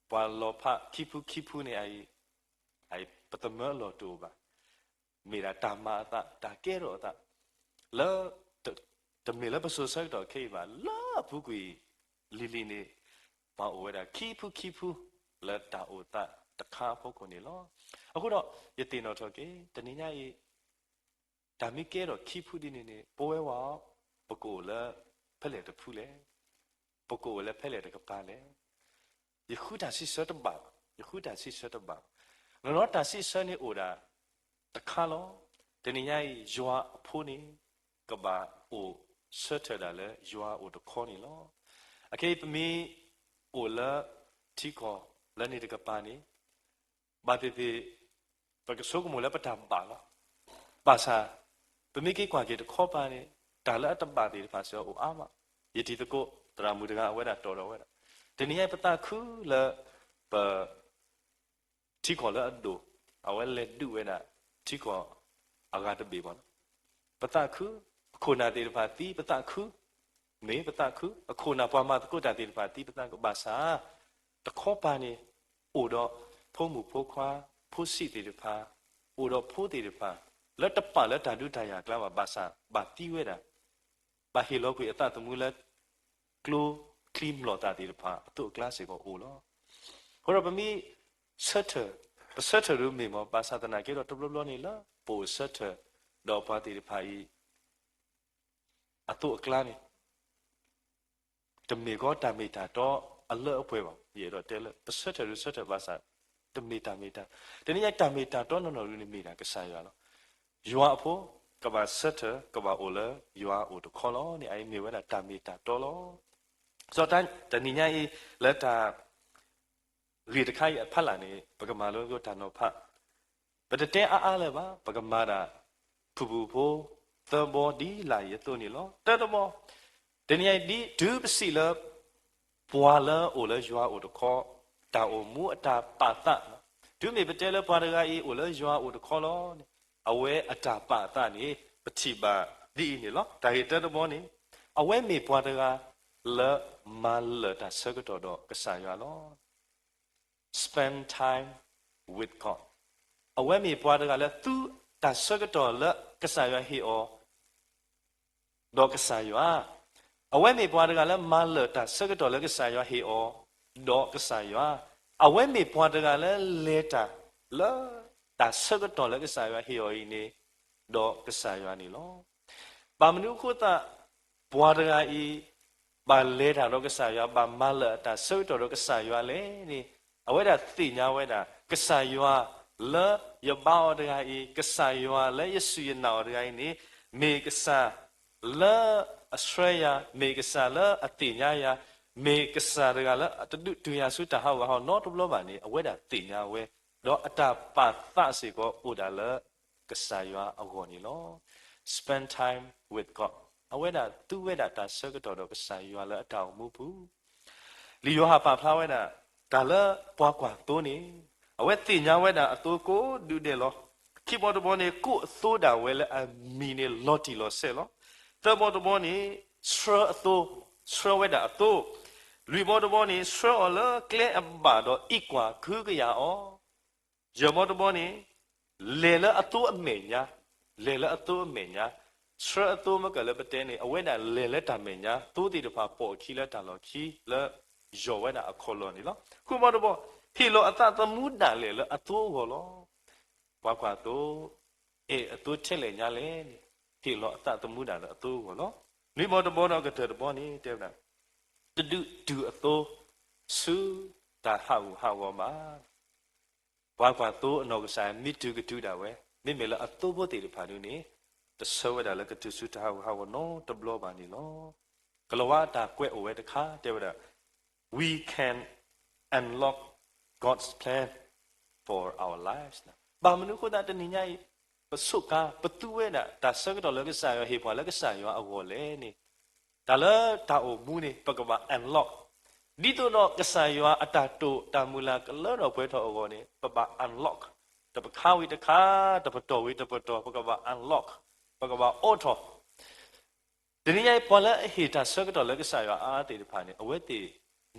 ပှၤလီၤဖးခံဖုခံဖုန့ၣ် ပသးမၢအလီၢ်တအိၣ်ဘၣ်. မ့ၢ်ဒၣ်တၢ်မၤအသး တၢ်ကဲထီၣ်အသး လၢ တမ့ၢ်လၢပစိၤဆၢကတီၢ်ခဲအံၤဘၣ်, လၢအပူၤကွံာ်လံၤလံၤန့ၣ် ပှၤအိၣ်ဝဲဒၣ်ခံဖုခံဖု လၢတၢ်အိၣ်သးတခါအဖီခိၣ်န့ၣ်လီၤ. အဃိဒီး ယသ့ၣ်နီၣ်ထီၣ်က့ၤ တနံၤညါအံၤ တၢ်မ့ၢ်ကဲထီၣ်ခံဖုဒ်န့ၣ်န့ၣ် ပဝဲဝဲ ပကအိၣ်လၢဖဲလဲၣ်တဖုလဲၣ်, ပကအိၣ်လၢဖဲလဲၣ်တကပၤလဲၣ်. ယဃုတၢ်စံးဆၢတဘၣ်, ယဃုတၢ်စံးဆၢတဘၣ်, နီၢ်နီၢ်တၢ်စံးဆၢန့ၣ်အိၣ်ဒၣ်တခါလီၤ. တနံၤညါအံၤ ယွၤအဖိန့ၣ် ကဘၣ်အိၣ်ဆၢထၢၣ်ဒၣ်လၢယွၤအိၣ်တခီန့ၣ်လီၤ. အခဲအံၤပမ့ၢ်အိၣ်လၢထံကီၢ်လၢန့ၣ်တကပၤန့ၣ် ဘၣ်သ့ၣ်သ့ၣ် ပကဆိကမိၣ်လၢပတၢ်ဘၣ်လီၤ. ဘၣ်ဆၣ် ပမ့ၢ်က့ၤကွၢ်က့ၤတခီပၤန့ၣ် တၢ်လၢအတဘၣ်သ့ၣ်တဖၣ်စ့ၢ်ကီးအိၣ်အါမး. ယတံၤသကိး သရၣ်မုၣ်တဂၤအဝဲဒၣ်တီၣ်ထီၣ်ဝဲဒၣ်, တနံၤညါအံၤပသးခုလၢ ပ ထံကီၢ်လၢအဒိၣ်, အဝဲလဲၤဒုးဝဲဒၣ် ထံကီၢ်အဂၤတဘ့ၣ်ဘၣ်လီၤ. ပသးခု, အခိၣ်နၢ်သ့ၣ်တဖၣ်သံပသးခု, မ့ၢ်ပသးခု, အခိၣ်နၢ်ပှၤမၤသကိးတၢ်သ့ၣ်တဖၣ်သံပသးခု, ဘၣ်ဆၣ် တခီပၤန့ၣ် အိၣ်ဒီးဖိမုၣ်ဖိခွါ ဖိဆံးသ့ၣ်တဖၣ်, အိၣ်ဒီးဖိသ့ၣ်တဖၣ် လၢတပာ်လၢတၢ်ဒုးတၢ်ယၤအကျါဘၣ်, ဘၣ်ဆၣ် ဘၣ်သံဝဲဒၣ် ဘၣ်ဟ့ၣ်လီၤကွံာ်အသးသမူလၢ ကျိချံမျိာ်သၣ်သ့ၣ်တဖၣ်အသိးအကျါစ့ၢ်ကီးအိၣ်လီၤ. အဃိဒီးပမ့ၢ်ဆၢထၢၣ်, ပဆၢထၢၣ်ဒုးမ့ၢ်မး, ဘၣ်ဆၣ်သနာ်က့ဒီးတဘျီဘျီန့ၣ်လၢ ပအိၣ်ဆၢထၢၣ်ဒီးပှၤသ့ၣ်တဖၣ်အံၤ အသိးအကျါန့ၣ် တမ့ၢ်ကီတၢ်မ့ၢ်တၢ်တီအလၢအပှဲၤဘၣ်. ယအဲၣ်ဒိးတဲလၢ ပဆၢထၢၣ်ဒုးဆၢထၢၣ်ဘၣ်ဆၣ် တမ့ၢ်တၢ်မ့ၢ်တၢ်, တနံၤညါတၢ်မ့ၢ်တၢ်တီနီၢ်နီၢ်ဒုးန့ၣ်မ့ၢ်ဒၣ်ကစၢ်ယွၤလီၤ. ယွၤအဖိ ကဘၣ်ဆၢထၢၣ် ကဘၣ်အိၣ်လၢယွၤအအိၣ်တခီလီၤန့ၣ် အအံၤမ့ၢ်ဝဲဒၣ်တၢ်မ့ၢ်တၢ်တီလီၤ. စီၤတၢ်တနံၤညါအံၤ လၢတၢ် ဂ့ၢ်တခါအံၤအဖီလာ်န့ၣ် ပကမၤလိသကိးတၢ်နီၤဖး, ပတတဲအါအါလၢၤဘၣ်, ပကမၤဒၣ် ဖုၣ်ဖုၣ်ဖိ သၢဘီဒ်လာ်အံၤအသိးန့ၣ်လီၤ. တၢတဘီ, တနံၤညါအံၤဒ်တုၤပစံးလၢ ပှၤလၢအအိၣ်လၢယွၤအအိၣ်တခီ တၢ်အိၣ်မူအတၢ်ပာ်သး, တုၤမ့ၢ်ပတဲလၢပှၤတဂၤအံၤအိၣ်လၢယွၤအအိၣ်တခီလီၤန့ၣ် အဝဲအတၢ်ပာ်အသးန့ၣ် ပထံၣ်ဘၣ်ဒ်အံၤန့ၣ်လီၤ. တၢ်ဂ့ၢ်တၢတဘီန့ၣ် အဝဲမ့ၢ်ပှၤတဂၤ လၢမၤလၢာ်တၢ်ဆၢကတီၢ်ဒီးကစၢ်ယွၤလီၤ. Spend time with God. အဝဲမ့ၢ်ပှၤတဂၤလၢသူတၢ်ဆၢကတီၢ်လၢကစၢ်ယွၤဟ့ၣ်အီၤ ဒီးကစၢ်ယွၤ, အဝဲမ့ၢ်ပှၤတဂၤလၢမၤလၢာ်တၢ်ဆၢကတီၢ်လၢကစၢ်ယွၤဟ့ၣ်အီၤ ဒီးကစၢ်ယွၤ, အဝဲမ့ၢ်ပှၤတဂၤလၢလဲၤတၢ်လၢ တၢ်ဆၢကတီၢ်လၢကစၢ်ယွၤဟ့ၣ်အီၤအံၤန့ၣ် ဒီးကစၢ်ယွၤန့ၣ်လီၤ. ဘၣ်မနုၤအဃိသတး ပှၤတဂၤအံၤ ဘၣ်လဲၤတၢ်ဒီးကစၢ်ယွၤ, ဘၣ်မၤလၢာ်အတၢ်ဆၢကတီၢ်ဒီးကစၢ်ယွၤလဲၣ်န့ၣ်, အဝဲဒၣ်သ့ၣ်ညါဝဲဒၣ် ကစၢ်ယွၤလၢယဘါအီၤတဂၤအံၤ, ကစၢ်ယွၤလၢယစူၢ်ယနာ်အီၤတဂၤအံၤန့ၣ်, မ့ၢ်ကစၢ်လၢအဆှၢယၤ, မ့ၢ်ကစၢ်လၢအသ့ၣ်ညါယၤ, မ့ၢ်ကစၢ်တဂၤလၢအတဒုးတုၤယၤဆူတၢ်ဟးဂူာ်ဟးဂီၤနီတဘျီဘၣ်န့ၣ်, အဝဲဒၣ်သ့ၣ်ညါဝဲ, ဒီးအတၢ်ပာ်သးစ့ၢ်ကီးအိၣ်ဒၣ်လၢကစၢ်ယွၤအဂီၢ်န့ၣ်လီၤ. Spend time with God. အဝဲဒၣ်သူဝဲဒၣ်တၢ်ဆၢကတီၢ်ဒီးကစၢ်ယွၤလၢအတၢ်အိၣ်မူပူၤ လံာ်ယိၤဟၣ်ပာ်ဖျါဝဲဒၣ် တၢ်လၢပှၤကွၢ်သိန့ၣ်, အဝဲသ့ၣ်ညါဝဲဒၣ်အသိကိးဒုဒဲးလီၤ. ခံဘီတဘီန့ၣ် ကိးအသိဒၣ်ဝဲလၢအမံၤန့ၣ်လီၤတံၢ်လီၤဆဲးလီၤ. သၢဘီတဘီန့ၣ် ဆှၢအသိ, ဆှၢဝဲဒၣ်အသိ. လွံၢ်ဘီတဘီန့ၣ် ဆှၢအီၤလၢကျဲအဘၣ်ဒီးအံးကွၢ်ခုကယာ်အီၤ. ယဲၢ်ဘီတဘီန့ၣ် လဲၤလၢအသိအမဲာ်ညါ, လဲၤလၢအသိအမဲာ်ညါ, ဆှၢအသိမ့ၢ်ကလၢပတဲန့ၣ် အဝဲဒၣ်လဲၤလၢတၢ်မဲာ်ညါ, သိသ့ၣ်တဖၣ်ပိာ်အခံလၢတၢ်လီၢ်ခံလၢယီၢ်ဝဲဒၣ်အခီၣ်လီၢ်န့ၣ်လီၤ. ဃုဘီတဘီ, ဟ့ၣ်လီၤအသးသမူဒၣ်လဲာ်လၢအသိအဂီၢ်လီၤ. ပှၤကွၢ်သိ အဲၣ်အသိထဲလဲၣ်ညါလဲၣ်န့ၣ်, ဟ့ၣ်လီၤအသးသမူဒၣ်လၢအသိအဂီၢ်လီၤ. နွံဘီတဘီဒီးကတၢၢ်တဘီန့ၣ် တဲဝဲဒၣ် တဒုးတုၤအသိဆူတၢ်ဟးဂူာ်ဟးဂီၤဘၣ်. ပှၤကွၢ်သိအနီၢ်ကစၢ်မ့ၢ်တုၤကတုၤဒၣ်ဝဲ, မ့မ့ၢ်လၢအသိဖိသ့ၣ်တဖၣ်ဒုန့ၣ် တဆၢဝဲဒၣ်လၢကတုၤဆူတၢ်ဟးဂူာ်ဟးဂီၤနီတဘျီဘၣ်န့ၣ်လီၤ. ကလၤဝါအတၢ်ကွဲးအိၣ်ဝဲတခါ တဲဝဲဒၣ် We can unlock God's plan for our lives. ဘၣ်မနုၤအဃိသတးတနံၤညါအံၤ ပဆိးကါ ပသူဝဲဒၣ်တၢ်ဆၢကတီၢ်လၢကစၢ်ယွၤဟ့ၣ်ပှၤလၢကစၢ်ယွၤအဂီၢ်လဲၣ်န့ၣ်, တၢ်လၢတၢ်အိၣ်မူန့ၣ် ပကဘၣ် unlock ဒ်သိးဒီးကစၢ်ယွၤအတၢ်တိာ်တၢ်မုၢ်လၢ်ကလၢထီၣ်ပှဲၤထီၣ်အဂီၢ်န့ၣ် ပဘၣ် unlock တပခါဝံၤတခါ, တပတီၢ်ဝံၤတပတီၢ်, ပကဘၣ် unlock, ပကဘၣ်အိးထီၣ် တနံၤညါအံၤ ပှၤလၢအဟ့ၣ်တၢ်ဆၢကတီၢ်လၢကစၢ်ယွၤအါအါသ့ၣ်တဖၣ်န့ၣ် အဝဲသ့ၣ်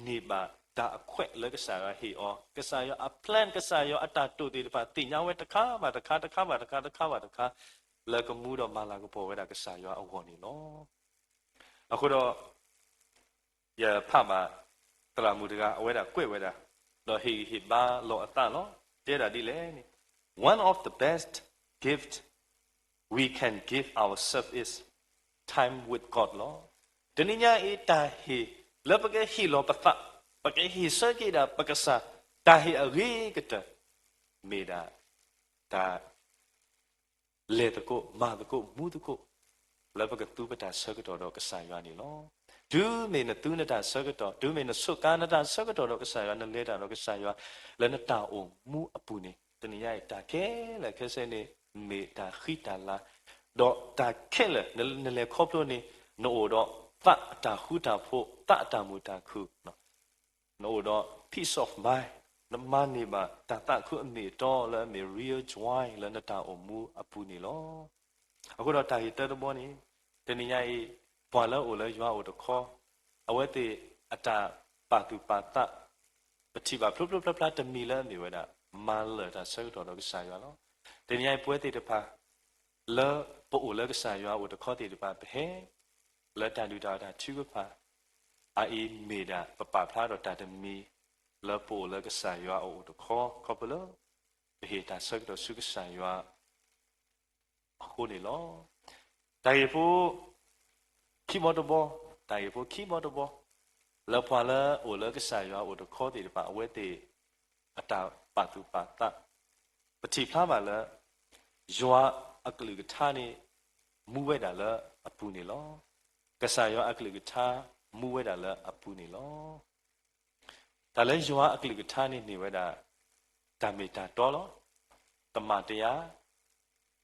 န့ၢ်ဘၣ်တၢ်အခွဲးလၢကစၢ်ယွၤဟ့ၣ်အီၤ, ကစၢ်ယွၤအ plan, ကစၢ်ယွၤအတၢ်တိာ်သ့ၣ်တဖၣ် သ့ၣ်ညါဝဲတခါဘၣ်တခါ, တခါဘၣ်တခါ, တခါဘၣ်တခါ, လၢကမူဒီးမၤလၤကပီၤဝဲဒၣ်ကစၢ်ယွၤအဂီၢ်န့ၣ်လီၤ. အဃိဒီး ယဖးဘၣ်သရၣ်မုၣ်တဂၤ အဝဲဒၣ်ကွဲးဝဲဒၣ်, ဒီးဟ့ၣ်ဂံၢ်ဟ့ၣ်ဘါလီၤအသးလီၤ. တဲဒၣ်ဒ်လဲၣ်န့ၣ်, One of the best gift we can give ourselves is time with God လီၤ. တနံၤညါအံၤ တၢ်ဟ့ၣ်လၢပကဟ့ၣ်လီၤပသး, ပကဟ့ၣ်ဆၢက့ၤဒၣ်ပကစၢ်, တၢ်ဟ့ၣ်အဂ့ၤကတၢၢ် မ့ၢ်ဒၣ်တၢ် လဲၤသကိး, မၤသကိး, မူသကိး, လၢပကသူပတၢ်ဆၢကတီၢ်ဒီးကစၢ်ယွၤန့ၣ်လီၤ. တုၤမ့ၢ်နသူနတၢ်ဆၢကတီၢ်, တုၤမ့ၢ်နဆိးကါနတၢ်ဆၢကတီၢ်ဒီးကစၢ်ယွၤ, နလဲၤတၢ်ဒီးကစၢ်ယွၤ, လၢနတၢ်အိၣ်မူအပူၤန့ၣ်, တနံၤညါအံၤ တၢ်ခဲလၢာ်ခဲဆ့န့ၣ် မ့ၢ်တၢ်ဃံတၢ်လၤ, ဒီးတၢ်ခဲလၢာ် နလဲၤခီဖျိန့ၣ် နအိၣ်ဒီးသးအတၢ်ဃူတၢ်ဖိး, သးအတၢ်မုာ်တၢ်ခုၣ် နအိၣ်ဒီး peace of mind, နမၤန့ၢ်ဘၣ်တၢ်သးခုအမ့ၢ်အတီလၢအမ့ၢ် real joy လၢနတၢ်အိၣ်မူအပူၤန့ၣ်လီၤ. အဃိဒီးတၢ်ဂ့ၢ်တၢတဘီန့ၣ်, တနံၤညါအံၤ ပှၤလၢအအိၣ်လၢယွၤအိၣ်တခီ, အဝဲသ့ၣ်အတၢ်ပာ်သူၣ်ပာ်သး, ပထံၣ်ဘၣ်ဖျိဖျိဖျါဖျါတမံၤလၢအမ့ၢ်ဝဲဒၣ် မၤလၢာ်တၢ်ဆၢကတီၢ်ဒီးကစၢ်ယွၤလီၤ. တနံၤညါအံၤ ပဝဲသ့ၣ်တဖၣ် လၢပအိၣ်လၢကစၢ်ယွၤအိၣ်တခီသ့ၣ်တဖၣ် ပဟဲ လၢတၢ်ဒုၣ်တၢ်အီၣ်တၢ်ထုကဖၣ် အအံၤမ့ၢ်ဒၣ်ပပာ်ဖျါဒီးတၢ်တမံၤ လၢပအိၣ်လၢကစၢ်ယွၤအအိၣ်တခီ ခီဖျိလၢ ပဟ့ၣ်တၢ်ဆၢကတီၢ်ဆူကစၢ်ယွၤအဃိန့ၣ်လီၤ. တၢ်ဂ့ၢ်ဖိခံဘီတဘီ, တၢ်ဂ့ၢ်ဖိခံဘီတဘီ, လၢပှၤလၢအအိၣ်လၢကစၢ်ယွၤအိၣ်တခီသ့ၣ်တဖၣ် အဝဲသ့ၣ်အတၢ်ပာ်သူၣ်ပာ်သး, ပထံၣ်ဖျါဘၣ်လၢ ယွၤအကလုၢ်ကထါန့ၣ် မူဝဲဒၣ်လၢအပူၤန့ၣ်လီၤ. ကစၢ်ယွၤအကလုၢ်ကထါမူဝဲဒၣ်လၢအပူၤန့ၣ်လီၤ. တၢ်လၢယွၤအကလုၢ်ကထါန့ၣ်မ့ၢ်ဝဲဒၣ် တၢ်မ့ၢ်တၢ်တီလီၤ. သမၢ်တယါ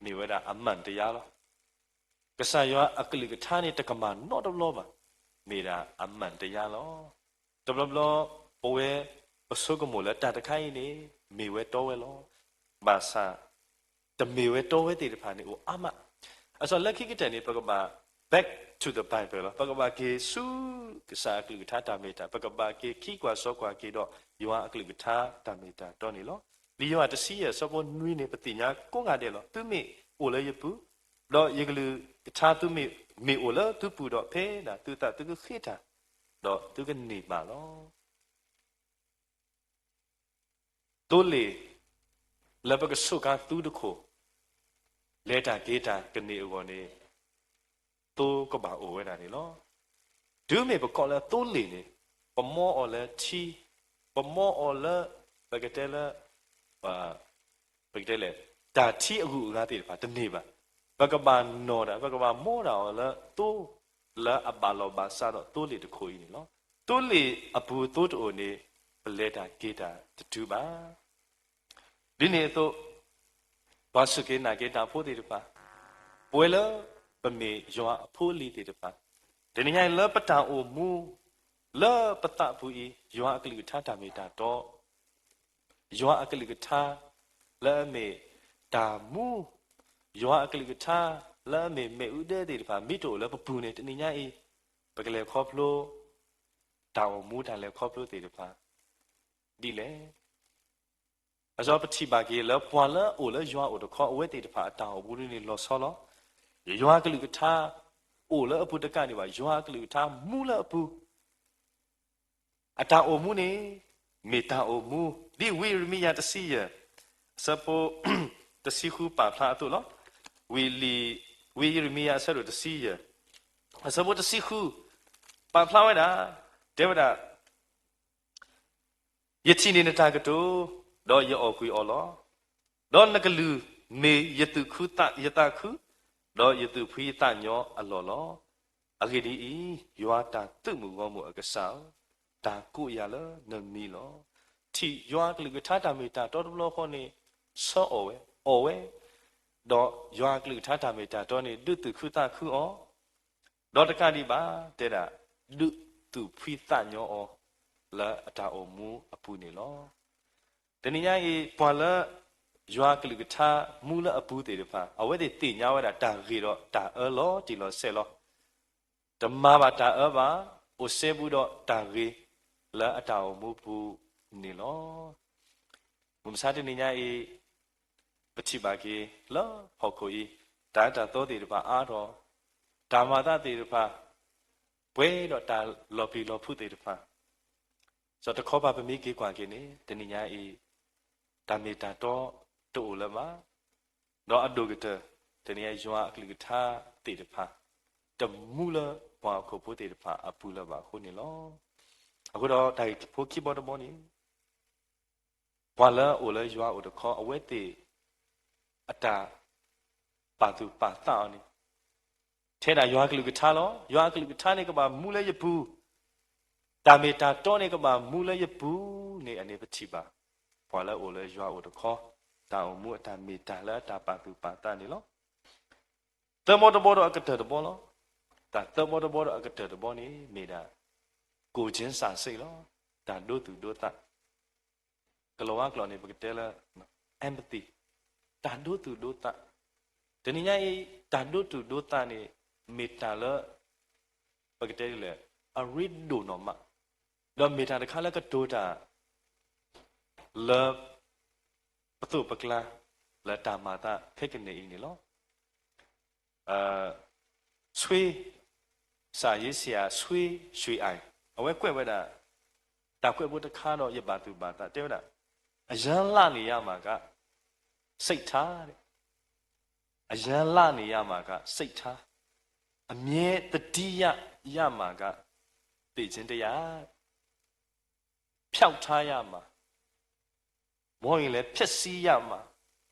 မ့ၢ်ဝဲဒၣ် အမှန်တရား လီၤ. ကစၢ်ယွၤအကလုၢ်ကထါန့ၣ် တကမၣ်နီတဘျီဘၣ်, မ့ၢ်ဒၣ် အမှန်တရား လီၤ. တဘျီဘျီ ပဝဲ ပဆိကမိၣ်လၢတၢ်တခါအံၤန့ၣ် မ့ၢ်ဝဲတီဝဲလီၤ. ဘၣ်ဆၣ် တမ့ၢ်ဝဲတီဝဲသ့ၣ်တဖၣ်န့ၣ်အိၣ်အါမး. အစီလၢခံကတၢၢ်န့ၣ် ပကဘၣ် back to the Bible လီၤ. ပကဘၣ်က့ၤဆူကစၢ်အကလုၢ်ကထါတၢ်မ့ၢ်တၢ်, ပကဘၣ်က့ၤခံကွၢ်စီကွၢ်က့ၤဒီး ယွၤအကလုၢ်ကထါတၢ်မ့ၢ်တၢ်တီန့ၣ်လီၤ. လံာ်ယိၤဟၣ်တဆံယဲၢ်အဆၢဖိနွံန့ၣ် ပသ့ၣ်ညါကိးဂၤဒဲးလီၤ. သုမ့ၢ်အိၣ်လၢယပူၤ, ဒီးယကလုၢ်ကထါသုမ့ၢ်, မ့ၢ်အိၣ်လၢသုပူၤဒီး ဖဲဒၣ်သုသးသုကဃ့တၢ်, ဒီးသုကန့ၢ်ဘၣ်လီၤ. သိလ့ၣ်လၢပကဆိးကါသူတခိၣ်, လဲၤတၢ်က့ၤတၢ်ကန့ၢ်အဂီၢ်န့ၣ် သိကဘၣ်အိၣ်ဝဲဒၣ်န့ၣ်လီၤ. တုၤမ့ၢ်ပကိးလၢသိလ့ၣ်န့ၣ်, ပမီအီၤလၢထံ, ပမီအီၤလၢ ပကတဲလၢ ပကတဲလဲၣ်, တၢ်ထံအဂုၤအဂၤသ့ၣ်တဖၣ်တန့ၢ်ဘၣ်. ပကဘၣ်နီၣ်တၢ်, ပကဘၣ်မီတၢ်အီၤလၢသိ လၢအဘၣ်လီၢ်ဘၣ်စးဒီးသိလ့ၣ်တခိၣ်အံၤန့ၣ်လီၤ. သိလ့ၣ်အပူၤသိတအိၣ်န့ၣ် ပလဲၤတၢ်က့ၤတၢ်တတုၤဘၣ်. ဒ်န့ၣ်အသိး, ပှၤစူၢ်က့ၤနာ်က့ၤတၢ်ဖိသ့ၣ်တဖၣ်, ပဝဲလၢပမ့ၢ်ယွၤအဖိအလံၤသ့ၣ်တဖၣ်, တနံၤညါအံၤလၢပတၢ်အိၣ်မူ လၢပသးပူၤအံၤ ယွၤအကလုၢ်ကထါတၢ်မ့ၢ်တၢ်တီ, ယွၤအကလုၢ်ကထါ လၢအမ့ၢ်တၢ်မူ, ယွၤအကလုၢ်ကထါ လၢအမ့ၢ်မ့ၣ်အူဒၢသ့ၣ်တဖၣ် မ့ၢ်တအိၣ်လၢပပူၤန့ၣ် တနံၤညါအံၤ ပကလဲၤခီဖျိ တၢ်အိၣ်မူတၢ်လဲၤခီဖျိသ့ၣ်တဖၣ် ဒ်လဲၣ်. အစီပထံၣ်ဘၣ်က့ၤလၢပှၤလၢအအိၣ်လၢယွၤအိၣ်တခီ အဝဲသ့ၣ်တဖၣ်အတၢ်အိၣ်မူန့ၣ်လီၤဆီလီၤ. ယွၤအကလုၢ်ကထါ အိၣ်လၢအပူၤတကးဒံးဘၣ်, ယွၤအကလုၢ်ကထါမူလၢအပူၤ အတၢ်အိၣ်မူန့ၣ် မ့ၢ်တၢ်အိၣ်မူ ဒ်ဝံယံးရမံယၤတဆံယဲၢ် အဆၢဖိ တဆံဃုပာ်ဖျါအသိးလီၤ. ဝံ, ဝံယံးရမံယၤအဆၢဒိၣ်တဆံယဲၢ် အဆၢဖိတဆံဃု ပာ်ဖျါဝဲဒၣ်, တဲဝဲဒၣ်, ယထံၣ်န့ၢ်နတၢ်ကတိၤ, ဒီးယအီၣ်ကွံာ်အီၤလီၤ. ဒီးနကလုၢ်မ့ၢ်ယသူၣ်ခုသး, ယသးခု, ဒီးယသူၣ်ဖှံယသးညီအလီၢ်လီၤ. အဂ့ၢ်ဒ်အံၤ, ယွၤတၢ်သုးမုၢ်ဂီၢ်မုၢ်အကစၢ်ဧၢ, တၢ်ကိးယၤလၢနမံၤလီၤ. ထံၣ်ယွၤအကလုၢ်ကထါတၢ်မ့ၢ်တၢ်တီတဘျီဃီန့ၣ် ဆၢအီၣ်ဝဲ, အီၣ်ဝဲ, ဒီးယွၤအကလုၢ်ကထါတၢ်မ့ၢ်တၢ်တီန့ၣ် ဒုးသူၣ်ခုသးခုအီၤ ဒီးတကးဒံးဘၣ် တဲဒၣ် ဒုးသူၣ်ဖှံသးညီအီၤ လၢအတၢ်အိၣ်မူအပူၤန့ၣ်လီၤ. တနံၤညါအံၤ ပှၤလၢ ယွၤကလုၢ်ကထါမူလၢအပူၤသ့ၣ်တဖၣ် အဝဲသ့ၣ်သ့ၣ်ညါဝဲဒၣ်တၢ်ဂ့ၤဒီးတၢ်အၢလီၤတံၢ်လီၤဆဲးလီၤ. တမၤဘၣ်တၢ်အၢဘၣ်, အိၣ်စဲဘူးဒီးတၢ်ဂ့ၤလၢအတၢ်အိၣ်မူပူၤန့ၣ်လီၤ. မုၢ်မဆါတနံၤညါအံၤ ပထံၣ်ဘၣ်က့ၤလၢဟီၣ်ခိၣ်အံၤ တၢ်အၢတၢ်သီသ့ၣ်တဖၣ်အါထီၣ်, တၢ်မၤသးသ့ၣ်တဖၣ် ပှဲၤဒီးတၢ်လီၤပျံၤလီၤဖုးသ့ၣ်တဖၣ်, စီၤတခီပၤပမ့ၢ်က့ၤကွၢ်က့ၤန့ၣ် တနံၤညါအံၤ တၢ်မ့ၢ်တၢ်တီတအိၣ်လၢၤဘၣ်, ဒီးအဒိၣ်ကတၢၢ် တနံၤညါယွၤအကလုၢ်ကထါသ့ၣ်တဖၣ် တမူလၢပှၤဟီၣ်ခိၣ်ဖိသ့ၣ်တဖၣ်အပူၤလၢၤဘၣ်အဃိန့ၣ်လီၤ. အဃိဒီးတၢ်ဂ့ၢ်ဖိခံဘီတဘီန့ၣ် ပှၤလၢအအိၣ်လၢယွၤအိၣ်တခီ အဝဲသ့ၣ် အတၢ်ပာ်သူၣ်ပာ်သးအီၤန့ၣ် ထဲဒၣ်ယွၤကလုၢ်ကထါလီၤ. ယွၤအကလုၢ်ကထါန့ၣ်ကဘၣ်မူလၢယပူၤ, တၢ်မ့ၢ်တၢ်တီန့ၣ်ကဘၣ်မူလၢယပူၤန့ၣ် အန့ၣ်ပထံၣ်ဘၣ် ပှၤလၢအအိၣ်လၢယွၤအိၣ်တခီ တၢ်အိၣ်မူအတၢ်မ့ၢ်တၢ်လၢအတၢ်ပာ်သူၣ်ပာ်သးန့ၣ်လီၤ. သၢဘီတဘီဒီးအကတၢၢ်တဘီလီၤ. တၢ်သၢဘီတဘီဒီးအကတၢၢ်တဘီန့ၣ် မ့ၢ်ဒၣ် ကိုယ်ချင်းစာစိတ် လီၤ. တၢ်ဒိသူၣ်ဒိသး ကလီၤဝါကျိာ်န့ၣ် ပကတဲလၢ empathy တၢ်ဒိသူၣ်ဒိသး, တနံၤညါအံၤ တၢ်ဒိသူၣ်ဒိသးန့ၣ် မ့ၢ်တၢ်လၢ ပကတဲဒ်လဲၣ် အရ့ဒိၣ်နီၢ်မး, ဒီးမ့ၢ်တၢ်တခါလၢကတိၤတၢ် လၢ ပသိးပကျါ လၢတၢ်မၤသးခဲကနံၣ်အံၤန့ၣ်လီၤ. ဆွေ, စာရေးဆရာ ဆွေရွှေအိုင် အဝဲကွဲးဝဲဒၣ် တၢ်ကွဲးဖိတခါဒီးယဘၣ်သူၣ်ဘၣ်သး တဲဝဲဒၣ် အရမ်းလါနေရမှာက စိတ်ထား, အရမ်းလါနေရမှာက စိတ်ထား, အမြဲသတိရရမှာက သေခြင်းတရား, ဖျောက်ထားရမှာ, မဟုတ်ရင်လည်း ဖျက်ဆီးရမှာ,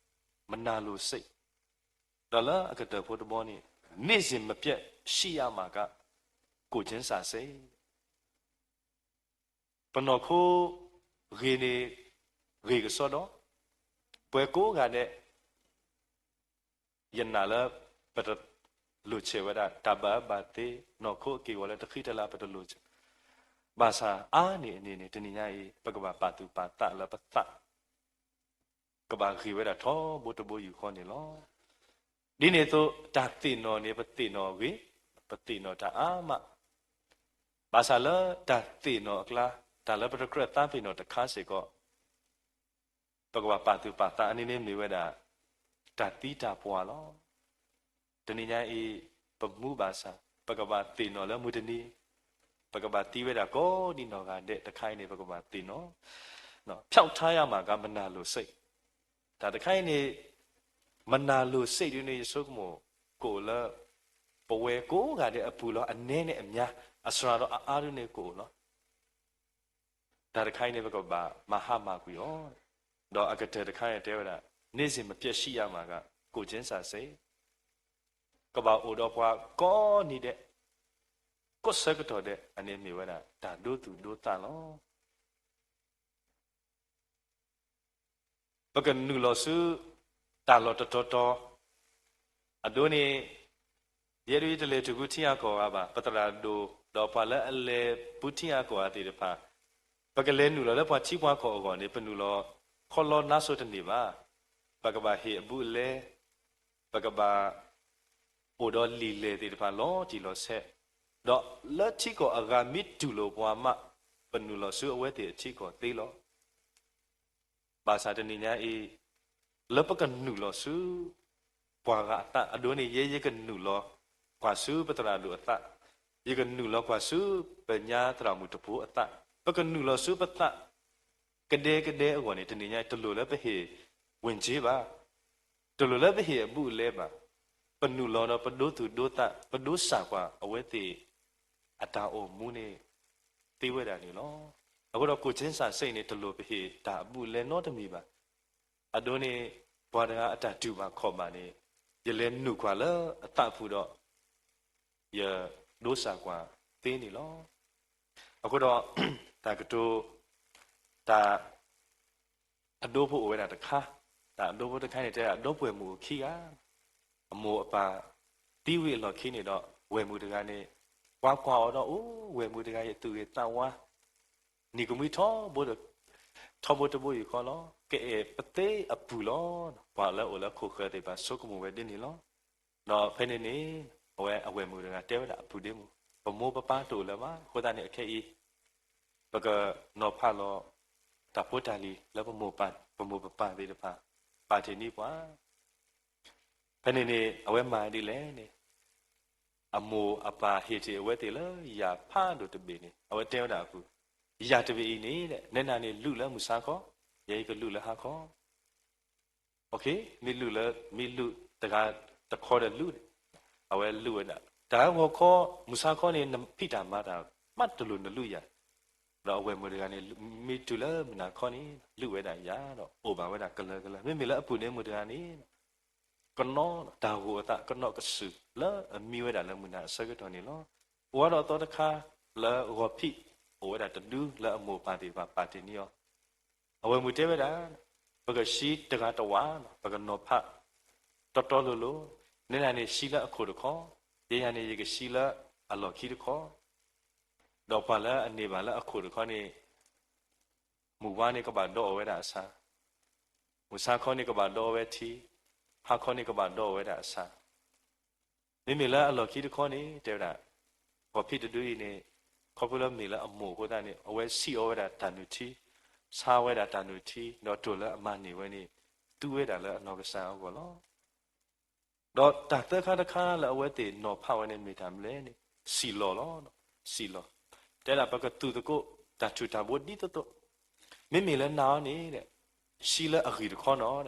မနာလိုစိတ်, ဒီးလၢအကတၢၢ်ဖိတဘီန့ၣ် နေ့စဉ်မပြတ်ရှိရမှာက ကိုယ်ချင်းစာစိတ် ပနီၢ်ခိဂ့ၤန့ၣ် ဂ့ၤကစီဒီ, ပှၤကိးဂၤဒဲး ယနာ်လၢ ပတလိၣ်ဆဲးဝဲဒၣ် တၢ်ဘၣ်အၢဘၣ်သီ နီၢ်ခိအက့ၢ်အဂီၤလၢတဃံတလၤ ပတလိၣ်ဆဲး, ဘၣ်ဆၣ်အါန့ၢ်အန့ၣ်န့ၣ် တနံၤညါအံၤ ပကဘၣ်ပာ်သူၣ်ပာ်သးလၢပသး ကဘၣ်ဂ့ၤဝဲဒၣ်ထီဘိတဘိယူၢ်ဃီန့ၣ်လီၤ. ဒ်န့ၣ်အသိး တၢ်သ့ၣ်နီၣ်န့ၣ် ပသ့ၣ်နီၣ်ဂ့ၤ, ပသ့ၣ်နီၣ်တၢ်အါမး, ဘၣ်ဆၣ်လၢတၢ်သ့ၣ်နီၣ်အကျါ တၢ်လၢပတကြၢးသးပ့ၤနီၣ်တခါစ့ၢ်ကီး ပကဘၣ်ပာ်သူၣ်ပာ်သးအန့ၣ်န့ၣ်မ့ၢ်ဝဲဒၣ် တၢ်သံတၢ်ပှၢ်လီၤ. တနံၤညါအံၤ ပမူဘၣ်ဆၣ် ပကဘၣ်သ့ၣ်နီၣ်လၢမုၢ်တနံၤ ပကဘၣ်သံဝဲဒၣ်ကိးဒံနီၢ်ဂၤဒဲးတခါအံၤန့ၣ် ပကဘၣ်သ့ၣ်နီၣ်, ဖျောက်ထားရမှာက မနာလိုစိတ်, တၢ်တခါအံၤန့ၣ် မနာလိုစိတ် ဒ်န့ၣ် ယဆိကမိၣ် ကအိၣ်လၢ ပဝဲကိးဂၤဒဲးအပူၤလီၤ အနဲန့ၣ်အများ အစှၤဒီးအအါဒုန့ၣ်ကအိၣ်လီၤ. တၢ်တခါအံၤန့ၣ် ပကဘၣ်မၤဟးမၢ်ကွံာ်အီၤ, ဒီးအကတၢၢ်တခါန့ၣ်တဲဝဲဒၣ် နေ့စဉ်မပျက်ရှိရမှာက ကိုယ်ချင်းစာစိတ်, ကဘၣ်အိၣ်ဒီးပှၤကိးနံၤဒဲး, ကိးဆၢကတီၢ်ဒဲး အန့ၣ်မ့ၢ်ဝဲဒၣ် တၢ်ဒိသူၣ်ဒိသးလီၤ. ပကနုာ်လီၤဆူ တၢ်လီၢ်တတီၤတီၤ, အဒိန့ၣ် ယဲဒၣ်ယတလဲၤတုၤဖုထံအကီၢ်ဂၤဘၣ်, ပသရၣ်ဒိၣ် ဒီးပှၤလၢအလဲၤဖုထံအကီၢ်ဂၤသ့ၣ်တဖၣ်, ပကလဲၤနုာ်လီၤလၢပှၤထံပှၤကီၢ်အဂီၢ်န့ၣ် ပနုာ်လီၤခီလီနါစိၤတန့ၢ်ဘၣ်. ပကဘၣ်ဟ့ၣ်အဘူးအလဲ, ပကဘၣ် အိၣ်ဒီးလံာ်လဲၢ်သ့ၣ်တဖၣ်လီၤတံၢ်လီၤဆဲး, ဒီးလၢထံကီၢ်အဂၤမ့ၢ်တူၢ်လိာ်ပှၤမး, ပနုာ်လီၤဆူအဝဲသ့ၣ်အထံကီၢ်သ့လီၤ. ဘၣ်ဆၣ်တနံၤညါအံၤ, လၢပကနုာ်လီၤဆူ ပှၤဂၤအသး, အဒိန့ၣ် ယဲယကနုာ်လီၤကွၢ်ဆူပသရၣ်ဒိၣ်အသး, ယကနုာ်လီၤကွၢ်ဆူပညါသရၣ်မုၣ်တဖိအသး, ပကနုာ်လီၤဆူပသး ကဒဲကဒဲအဂီၢ်န့ၣ် တနံၤညါအံၤ တလိၣ်လၢပဟ့ၣ် ဝင်ကြေး ဘၣ်, တလိၣ်လၢပဟ့ၣ်အဘူးအလဲဘၣ်, ပနုာ်လီၤဒီးပဒိသူၣ်ဒိသး, ပဒိစၢ်ကွၢ်အဝဲသ့ၣ်အတၢ်အိၣ်မူန့ၣ် သ့ဝဲဒၣ်န့ၣ်လီၤ. အဃိဒီး ကိုယ်ချင်းစာစိတ် န့ၣ် တလိၣ်ပဟ့ၣ်တၢ်အဘူးအလဲနီတမံၤဘၣ်. အဒိန့ၣ် ပှၤတဂၤအတၢ်တူၢ်ဘၣ်ခီၣ်ဘၣ်န့ၣ် ယလဲၤနုာ်ကွၢ်လၢအသးပူၤဒီး ယဒိစၢ်ကွၢ်သ့န့ၣ်လီၤ. အဃိဒီး တၢ်ကတိၤ တၢ် အဒိဖိအိၣ်ဝဲဒၣ်တခါ, တၢ်အဒိဖိတခါန့ၣ် တဲဒၣ် ဒီပုၢ်ဝဲၢ်မုၣ်အိၣ်ခံဂၤ, အမိၢ်အပၢ်သံဝံၤအလီၢ်ခံန့ၣ်ဒီး ဝဲၢ်မုၣ်တဂၤန့ၣ် ပှၤကွၢ်အီၤဒီး အိၣ် ဝဲၢ်မုၣ်တဂၤအံၤ သူၣ်ဂ့ၤသးဝါ, နံၤကမှံထီဘိ, ထီဘိတဘိယူၢ်ဃီလီၤ. ကအဲၣ်ပသ့အပုၢ်လီၤ. ပှၤလၢအိၣ်လၢခိၣ်ဃၢၤသ့ၣ်တဖၣ်ဆိကမိၣ်ဝဲဒ်န့ၣ်လီၤ. ဒီးဖဲန့ၣ်န့ၣ် အဝဲအဝဲၢ်မုၣ်တဂၤတဲဝဲဒၣ်အပုၢ်ဒ့မုၣ်, ပမိၢ်ပပၢ်တအိၣ်လၢၤဘၣ်. အဃိသတးန့ၣ် အခဲအံၤ ပကနီၤဖးလီၤ တၢ်ဖိတၢ်လံၤလၢပမိၢ်ပၢ်သ့ၣ်တဖၣ် ပာ်တ့ၢ်န့ၢ်ပှၤ ဖဲန့ၣ်န့ၣ် အဝဲမၤဒ်လဲၣ်န့ၣ်, အမိၢ်အပၢ်ဟ့ၣ်တ့ၢ်အဝဲသ့ၣ်လၢယၣ်ဖးဒိၣ်တဘ့ၣ်န့ၣ် အဝဲတဲဝဲဒၣ်အပူၤ, ယၣ်တဘ့ၣ်အံၤန့ၣ် နဲနၤန့ၣ် လုၢ်လၢမုၢ်ဆါခီ, ယဲယကလုၢ်လၢဟါခီ. မ့ၢ်လုၢ်လၢ မ့ၢ်လုၢ်တဂၤတခီဒီးလုၢ်န့ၣ်, အဝဲလုၢ်ဝဲဒၣ် တၢ်ဂီၤခီ, မုၢ်ဆါခီန့ၣ် နဖံးတၢ်မၤတၢ် မးတလိၣ်နလုၢ်ယၤ, ဒီးအဝဲၢ်မုၣ်တဂၤန့ၣ် မ့ၢ်တုၤလၢမုၢ်နၤခီန့ၣ် လုၢ်ဝဲဒၣ်ယၤဒီး အိၣ်ဘၣ်ဝဲဒၣ်ကလၢၤကလၢၤ. မ့မ့ၢ်လၢအပုၢ်ဒ့မုၣ်တဂၤန့ၣ် ကနီၣ်တၢ်ဂိၢ်အသး ကနီၣ်ကစုာ်လၢအမံဝဲဒၣ်လၢမုၢ်နၤအဆၢကတီၢ်န့ၣ်လီၤ. အိၣ်ဝဲဒီးအသီတခါလၢဂီၤဖံး အိၣ်ဝဲဒၣ်တဒုလၢအမိၢ်အပၢ်သ့ၣ်တဖၣ်ပာ်တ့ၢ်န့ၢ်အီၤ, အဝဲၢ်မုၣ်တဲဝဲဒၣ်, ပကဆှံတဂၤတဝာ်, ပကနီၤဖးတီတီလိၤလိၤ, နဲဒၣ်န့ၣ်ဆှံလၢအခိၣ်တခီ, ယဲယၤန့ၣ် ယကဆှံလၢအလီၢ်ခံတခီ, ဒီးပှၤလၢအန့ၢ်ဘၣ်လၢအခိၣ်တခီန့ၣ် မုၢ်ဝါန့ၣ်ကဘၣ်ဒီးအီၣ်ဝဲဒၣ်အဆၣ်, မုၢ်ဆါခီန့ၣ်ကဘၣ်ဒီးအီၣ်ဝဲထံ, ဟါခီန့ၣ်ကဘၣ်ဒီးအီၣ်ဝဲဒၣ်အဆၣ်. မ့မ့ၢ်လၢအလီၢ်ခံတခီန့ၣ် တဲဝဲဒၣ်, ဂီၤဖံးတဒုအံၤန့ၣ် ခီဖျိလၢမ့ၢ်လၢအမိၢ်အဃိသတးန့ၣ် အဝဲဆံးအီၣ်ဝဲဒၣ်တၢ်နုၢ်ထံ, ဆါဝဲဒၣ်တၢ်နုၢ်ထံ ဒီးတိၢ်လၢအမၤန့ၢ်ဝဲန့ၣ် သူဝဲဒၣ်လၢအနီၢ်ကစၢ်အဂီၢ်လီၤ. ဒီးတၢ်သၢခါတခါလၢအဝဲသ့ၣ်နီၤဖးဝဲန့ၣ်မ့ၢ်တၢ်မနုၤလဲၣ်န့ၣ် စံၣ်လီၤလီၤ. စံၣ်လီၤ, တဲဒၣ်ပကသူၣ်သကိးတၢ်ထူၣ်တၢ်ဘိဒ်သိးသိး, မ့မ့ၢ်လၢနၤအီၤန့ၣ် ဆှံလၢအဂံၢ်တခီနီၤ,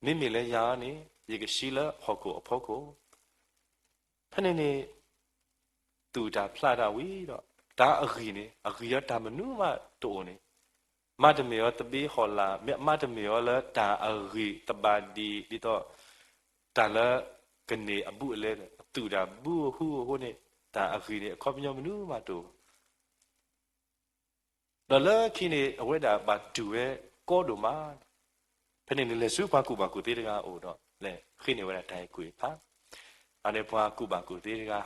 မ့မ့ၢ်လၢယၤအီၤန့ၣ် ယကဆှံလၢဟီၣ်ခိၣ်အဖီခိၣ်. ဖဲန့ၣ်န့ၣ် သူၣ်တၢ်ဖျးတၢ်ဝံၤဒီး တၢ်အဂံၢ်န့ၣ် အဂံၢ်အီၤတၢ်မနုၤမးတအိၣ်န့ၣ်, မးတမ့ၢ်အီၤသဘ့ဟီၣ်လာ်, မးတမ့ၢ်အီၤလၢတၢ်အဂံၢ်သဘၣ်ဒံး ဒ်သိး တၢ်လၢကန့ၢ်အဘူးအလဲ, သူၣ်တၢ်ဘူးအဟူအဃိန့ၣ် တၢ်အဂံၢ်န့ၣ် အခီပညီမနုၤမးတအိၣ် ဒီးလၢခံန့ၣ် အဝဲဒၣ်ဘၣ်တူၢ်ဝဲကီဒိၣ်မး, ဖဲန့ၣ်န့ၣ် လဲၤဆူပှၤကူၣ်ဘၣ်ကူၣ်သ့တဂၤအအိၣ်ဒီး လဲၤဃ့န့ၢ်ဝဲဒၣ်တၢ်အဲၣ်ကူၣ်အဲၣ်ဖး, အန့ၣ်ပှၤကူၣ်ဘၣ်ကူၣ်သ့တဂၤ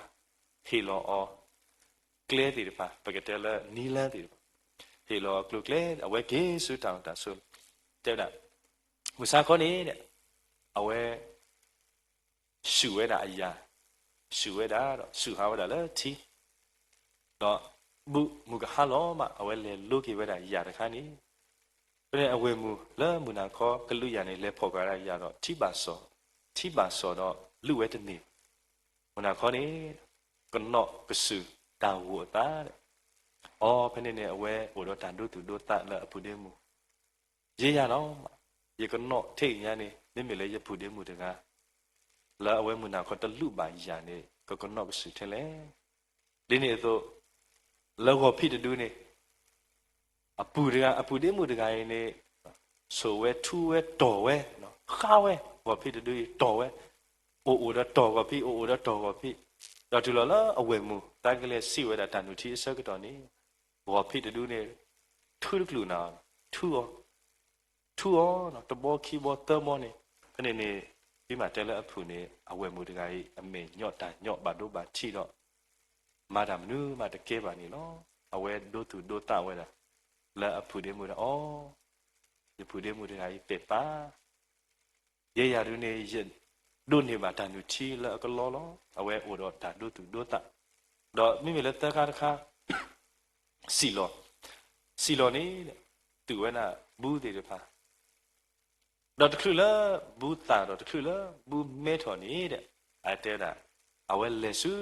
ဟ့ၣ်လီၤအီၤ ကျဲသ့ၣ်တဖၣ် ပကတဲလၢနံၤလၢသ့ၣ်တဖၣ်, ဟ့ၣ်လီၤအီၤကျိၤကျဲ အဝဲက့ၤဆူတၢ်အိၣ်တၢ်ဆိး, တဲဝဲဒၣ် မုၢ်ဆါခီန့ၣ် အဝဲ ဆူၣ်ဝဲဒၣ်အယၣ်, ဆူၣ်ဝဲဒၣ်ဒီး ဆူၣ်ဟးဝဲဒၣ်လၢထံ, ဒီးဘူးမုၢ်ကဟါလီၤမး အဝဲလဲၤလိက့ၤဝဲဒၣ်ယၣ်တခါန့ၣ်, ဖဲန့ၣ်အဝဲၢ်မုၢ်လၢမုၢ်နၤခီကလုာ်ယၤန့ၣ် လဲၤဖီၣ်ဃာ်ဝဲဒၣ်ယၣ်ဒီး ထံဘၣ်စီၣ်, ထံဘၣ်စီၣ်ဒီးလုၢ်ဝဲတန့ၢ်, မုၢ်နၤခီန့ၣ် ကနီၣ်ကစုာ်တၢ်ဂိၢ်အသး, အီ ဖဲန့ၣ်န့ၣ် အဝဲအိၣ်ဒီးတၢ်ဒိသူၣ်ဒိသးလၢအပုၢ်ဒ့မုၣ် ယဲယၤနီၤ, ယကနီၣ်ထဲအံၤညါန့ၣ် မ့မ့ၢ်လၢယပုၢ်ဒ့မုၣ်တဂၤ လၢအဝဲမုၢ်နၤခီတလုၢ်ဘၣ်ယၤန့ၣ် ကကနီၣ်ကစုာ်ထဲလဲၣ်. ဒ်န့ၣ်အသိး လၢဂီၤဖံးတဒုန့ၣ် အပုၢ်တဂၤ အပုၢ်ဒ့မုၣ်တဂၤအံၤန့ၣ် ဆိးဝဲထူဝဲတီၢ်ဝဲ, ဃါဝဲ, ဂီၤဖံးတဒုအံၤတီၢ်ဝဲ, အိၣ်အိၣ်ဒီးတီၢ်ဂီၤဖံး အိၣ်အိၣ်ဒီးတီၢ်ဂီၤဖံး, ဒီးတုၤလီၤလၢအဝဲၢ်မုၢ် တၢ်ကလဲၤစံးဝဲဒၣ်တၢ်နုၢ်ထံအဆၢကတီၢ်န့ၣ် ဂီၤဖံးတဒုန့ၣ် ထူတကလုာ်နၤ, ထူအီၤ ထူအီၤ တဘီခံဘီသၢဘီန့ၣ်, ဖဲန့ၣ်န့ၣ် ဖံမၤတဲလၢအပုၢ်န့ၣ် အဝဲၢ်မုၢ်တဂၤအံၤ အမဲာ်ညိးတၢ်ညိးဘၣ်ဒိဘၣ်ထံးဒီး မၤတၢ်မနုၤမးတကဲဘၣ်န့ၣ်လီၤ. အဝဲဒိသူၣ်ဒိသးဝဲဒၣ် လၢအပုၢ်ဒ့မုၣ်ဒီးအီၤ, ယပုၢ်ဒ့မုၣ်တဂၤအံၤပဲာ်ပၢ် ယဲယၤဒုန့ၣ် ယဒိးန့ၢ်ဘၣ်တၢ်နုၢ်ထံလၢအကလီလီၤ. အဝဲအိၣ်ဒီးတၢ်ဒိသူၣ်ဒိသး, ဒီးမ့မ့ၢ်လၢသၢခါတခါ စံၣ်လီၤ, စံၣ်လီၤန့ၣ် သုးဝဲဒၣ်ဘုသ့ၣ်တဖၣ် ဒီးတချုးလၢဘုသၣ်ဒီးတချုးလၢဘုမဲထီၣ်န့ၣ်ဒီး အတဲဒၣ် အဝဲလဲၤဆူ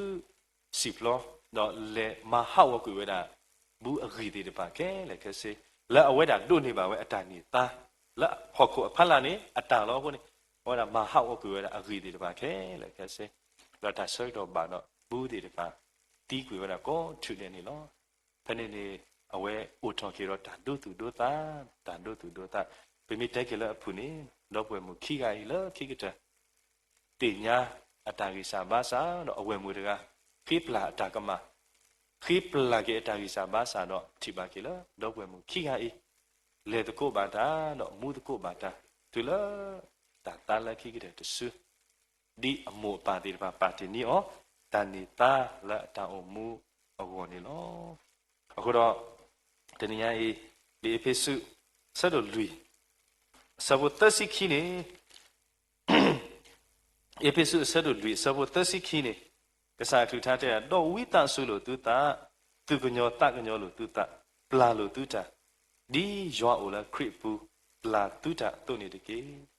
စံၣ်ဖျီ ဒီးလဲၤမၤဟးဂီၤကွံာ်ဝဲဒၣ် ဘုအဂံၢ်သ့ၣ်တဖၣ်ခဲလၢာ်ခဲဆ့ လၢအဝဲဒၣ်ဒိးန့ၢ်ဘၣ်ဝဲအတၢ်န့ၢ်သါ လၢဟီၣ်ခိၣ်အဖီလာ်န့ၣ် အတၢ်လီၤအဃိန့ၣ် အဝဲဒၣ်မၤဟးဂီၤကွံာ်ဝဲဒၣ်အဂံၢ်သ့ၣ်တဖၣ်ခဲလၢာ်ခဲဆ့ ဒီးတၢ်ဆၢကတီၢ်ဘၣ်ဒီး ဘုသ့ၣ်တဖၣ် သံကွံာ်ဝဲဒၣ်ကိးထုးဒဲးန့ၣ်လီၤ. ဖဲန့ၣ်န့ၣ် အဝဲအိၣ်ထီၣ်က့ၤဒီးတၢ်ဒိသူၣ်ဒိသး, တၢ်ဒိသူၣ်ဒိသး, ပမ့ၢ်တဲက့ၤလၢအပူၤန့ၣ် ဒီပုၢ်ဝဲၢ်မုၣ်ခံဂၤအံၤလၢခံကတၢၢ် သ့ၣ်ညါအတၢ်ဂံၢ်စၢ်ဘါစၢ်ဒီးအဝဲၢ်မုၣ်တဂၤ ဃ့ပျၢ်အတၢ်ကမၣ်, ဃ့ပျၢ်က့ၤအတၢ်ဂံၢ်စၢ်ဘါစၢ်ဒီး ထံၣ်ဘၣ်က့ၤလၢ ဒီပုၢ်ဝဲၢ်မုၣ်ခံဂၤအံၤ လဲၤသကိးဘၣ်တၢ်ဒီးမူသကိးဘၣ်တၢ် တုၤလၢတၢ်သါလၢခံကတၢၢ်တစု ဒ်အမိၢ်အပၢ်သ့ၣ်တဖၣ်ပာ်တ့ၢ်န့ၢ်အီၤ တၢ်န့ၢ်သါလၢအတၢ်အိၣ်မူအဂီၢ်န့ၣ်လီၤ. အဃိဒီး တနံၤညါအံၤ လံာ်အ့းဖ့းစူး အဆၢဒိၣ်လွံၢ် အဆၢဖိသၢဆံခံန့ၣ် အ့းဖ့းစူးအဆၢဒိၣ်လွံၢ်အဆၢဖိသၢဆံခံန့ၣ် ကစၢ်အကလုၢ်ကထါတဲဒၣ် ဒီးဝံသးစူၤလိာ်သုသး, သူၣ်ကညီၤသးကညီၤလိာ်သုသး, ပျၢ်လိာ်သုတၢ်, ဒ်ယွၤအိၣ်လၢခရံာ်အပူၤ ပျၢ်သုတၢ်အသိးန့ၣ်တက့ၢ်.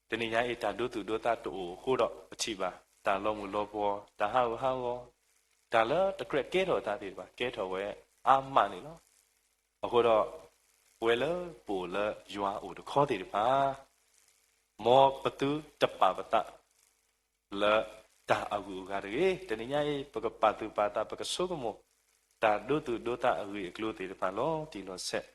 တနံၤညါအံၤ တၢ်ဒိသူၣ်ဒိသးတအိၣ်အဃိဒီး ပထံၣ်ဘၣ် တၢ်လီၤမုၢ်လီၤပှီၢ်, တၢ်ဟးဂူာ်ဟးဂီၤ, တၢ်လၢတကြၢးကဲထီၣ်အသးသ့ၣ်တဖၣ် ကဲထီၣ်ဝဲအါမးန့ၣ်လီၤ. အဃိဒီး ပဝဲလၢပအိၣ်လၢယွၤအအိၣ်တခီသ့ၣ်တဖၣ် မ်ပသုတပာ်ပသး လၢတၢ်အဂုၤအဂၤတဂ့ၤ. တနံၤညါအံၤ ပကပာ်သူၣ်ပာ်သး ပကဆိကမိၣ် တၢ်ဒိသူၣ်ဒိသးအဂ့ၢ်အကျိၤသ့ၣ်တဖၣ်လီၤတံၢ်လီၤဆဲး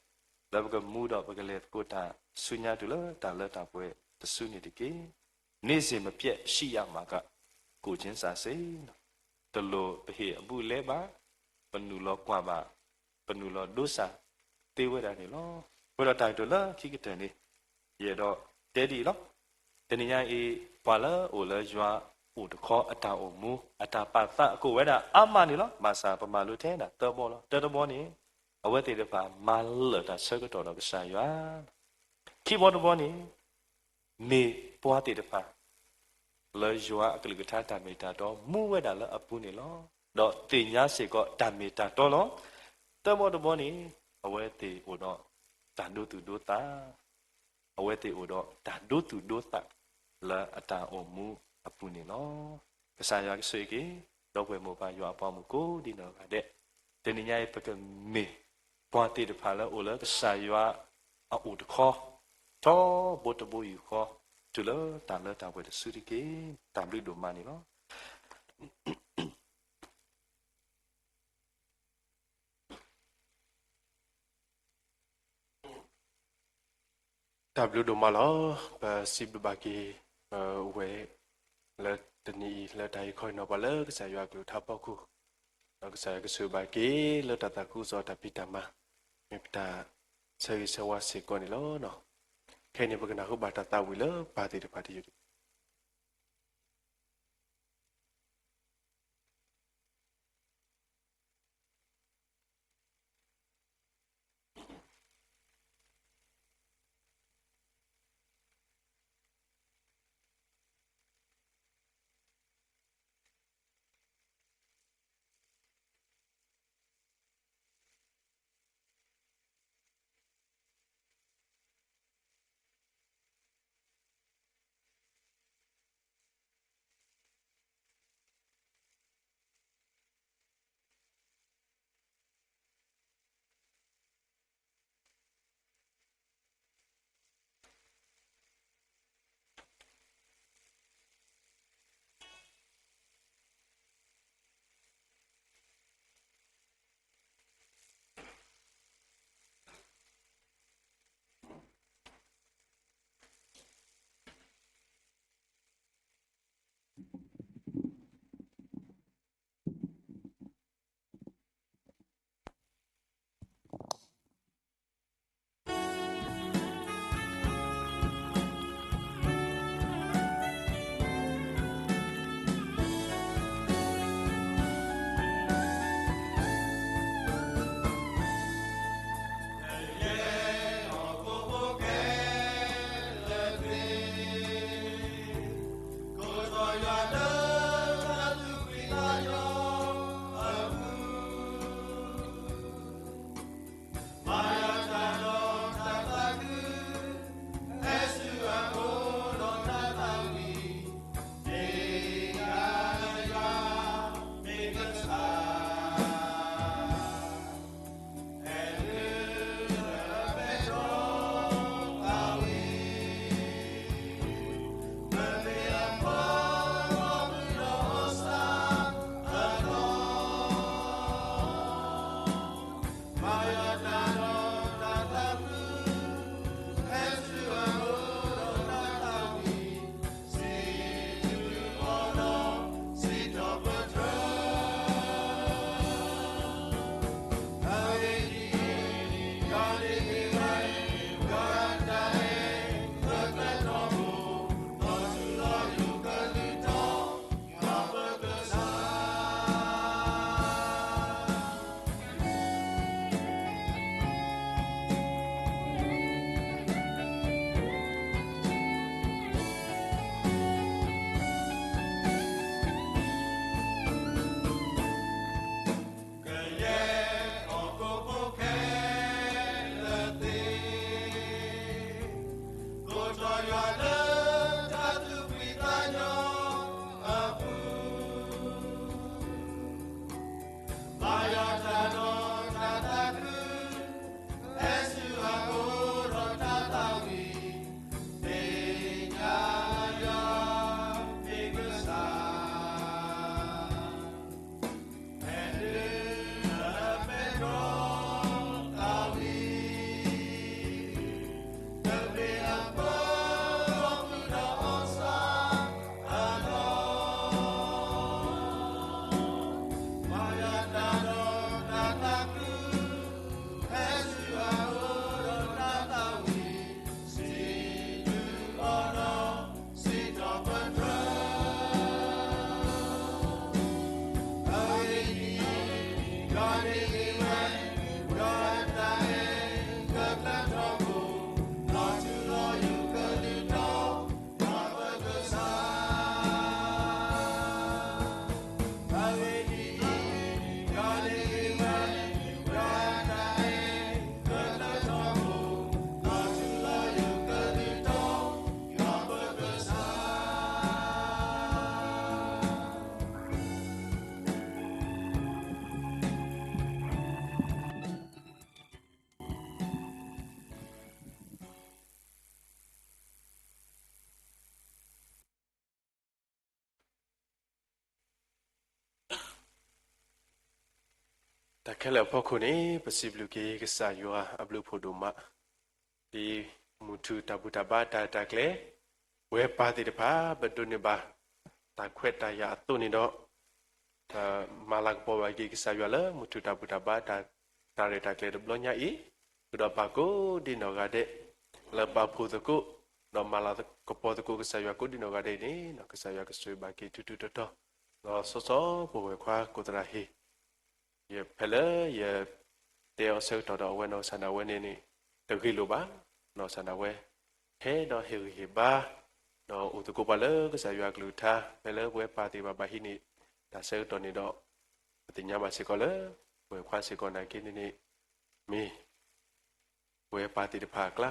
လၢပကမူဒီးပကလဲၤသကိးတၢ်ဆူညါတုၤလၢတၢ်လၢတၢ်ပှဲၤတစုန့ၣ်တက့ၢ်. နေ့စဉ်မပြတ်ရှိရမှာက ကိုယ်ချင်းစာစိ တလိၣ်ပဟ့ၣ်အဘူးအလဲဘၣ်, ပနုာ်လီၤကွၢ်ဘၣ်, ပနုာ်လီၤဒိစၢ်သ့ဝဲဒၣ်န့ၣ်လီၤ. အဃိဒီးတၢ်ကတိၤလၢခံကတၢၢ်န့ၣ် ယအဲၣ်ဒိးတဲဒ်အံၤလီၤ. တနံၤညါအံၤ ပှၤလၢအိၣ်လၢယွၤအိၣ်တခီအတၢ်အိၣ်မူ အတၢ်ပာ်သးအကိးဝဲဒၣ်အါမးန့ၣ်လီၤ. ဘၣ်ဆၣ်ပမၤလိထဲဒၣ်သၢဘီလီၤ. တၢတဘီန့ၣ် အဝဲသ့ၣ်တဖၣ်မၤလၢာ်တၢ်ဆၢကတီၢ်ဒီးကစၢ်ယွၤ ခံဘီတဘီန့ၣ် မ့ၢ်ပှၤသ့ၣ်တဖၣ် လၢယွၤအကလုၢ်ကထါတၢ်မ့ၢ်တၢ်တီမူဝဲဒၣ်လၢအပူၤန့ၣ်လီၤ. ဒီးသ့ၣ်ညါစ့ၢ်ကီးတၢ်မ့ၢ်တၢ်တီလီၤ. သၢဘီတဘီန့ၣ် အဝဲသ့ၣ်အိၣ်ဒီးတၢ်ဒိသူၣ်ဒိသး အဝဲသ့ၣ်အိၣ်ဒီးတၢ်ဒိသူၣ်ဒိသး လၢအတၢ်အိၣ်မူအပူၤန့ၣ်လီၤ. ကစၢ်ယွၤကဆိၣ်ဂ့ၤက့ၤ ဒီပုၢ်ဝဲၢ်မိၢ်ပၢ်ယွၤအပှၤမုၣ်ကိးဒ်နီၢ်ဂၤဒဲး, တနံၤညါအံၤ ပကမ့ၢ်ပှၤသ့ၣ်တဖၣ်လၢအိၣ်လၢကစၢ်ယွၤအအိၣ်တခီ ထီဘိတဘိယူၢ်ဃီ တုၤလၢတၢ်လၢတၢ်ပှဲၤတစုတက့ၢ်. တၢ်ဘျုးဒိၣ်မးန့ၣ်လီၤ. တၢ်ဘျုးဒိၣ်မးလီၤ. ပစံးဘျုးဘၣ်က့ၤ ပဝဲ လၢတနံၤအံၤ လၢတၢ်ဟ့ၣ်ခီဟ့ၣ်နီၤပှၤလၢကစၢ်ယွၤအကလုၢ်ကထါဖီခိၣ်, ဒီးကစၢ်ယွၤကဆိၣ်ဂ့ၤဘၣ်က့ၤလၢတၢ်သးခုကစီၣ်တၢ်ဖံးတၢ်မၤ မ့ၢ်ပတၢ်ဆၢဂ့ၤဆၢဝါစ့ၢ်ကီးန့ၣ်လီၤ. ခဲအံၤန့ၣ် ပကနၢ်ဟူဘၣ်တၢ်သးဝံၣ်လၢပၢ်သ့ၣ်တဖၣ်တယုၢ်တက့ၢ်. တၢ်ခဲလၢာ်အဖီခိၣ်န့ၣ် ပစံးဘျုးက့ၤကစၢ်ယွၤအဘျုးအဖှိၣ်ဒိၣ်မး, ဒ်မုၢ်ထူၣ်တၢ်ဘူၣ်တၢ်ဘါတၢ်ရဲၣ်တၢ်ကျဲၤ, ပဝဲပၢ်သ့ၣ်တဖၣ် ပဒိးန့ၢ်ဘၣ် တၢ်ခွဲးတၢ်ယာ်အသိးန့ၣ်ဒီး မၤလၤကပီၤဘၣ်က့ၤကစၢ်ယွၤလၢမုၢ်ထူၣ်တၢ်ဘူၣ်တၢ်ဘါတၢ်ရဲၣ်တၢ်ကျဲၤတဘျီညါအံၤ, ဃုာ်ဒီးပၢ်ကိးဒံနီၢ်ဂၤဒဲး, လၢပာ်ဖှိၣ်သကိး, ဒီးမၤလၤကပီၤသကိးကစၢ်ယွၤကိးဒံနီၢ်ဂၤဒဲးအံၤန့ၣ် ကစၢ်ယွၤကဆိၣ်ဂ့ၤဘၣ်က့ၤထူထူတီတီ, ဒီးစီစီပဝဲၢ်ခွါကိးသရၣ်ဟ့ၣ် ယဖဲလၢယတဲအီၤဆၢကတီၢ်ဒီးအဝဲနီၢ်ကစၢ်ဒၣ်ဝဲန့ၣ်န့ၣ် တဂ့ၢ်လိာ်ဘၣ်, နီၢ်ကစၢ်ဒၣ်ဝဲ ဟဲဒီးဟ့ၣ်ဂံၢ်ဟ့ၣ်ဘါ, ဒီးအိၣ်သကိးပှၤလၢကစၢ်ယွၤအကလုၢ်ကထါ ဖဲလၢပဝဲပၢ်သ့ၣ်တဖၣ်ဘၣ်ဟံးန့ၢ်တၢ်ဆၢကတီၢ်န့ၣ်ဒီး ပသ့ၣ်ညါဘၣ်စ့ၢ်ကီးလၢ ပဝဲၢ်ခွါစ့ၢ်ကီးနာ်က့န့ၣ်န့ၣ် မ့ၢ် ပဝဲပၢ်သ့ၣ်တဖၣ်အကျါ,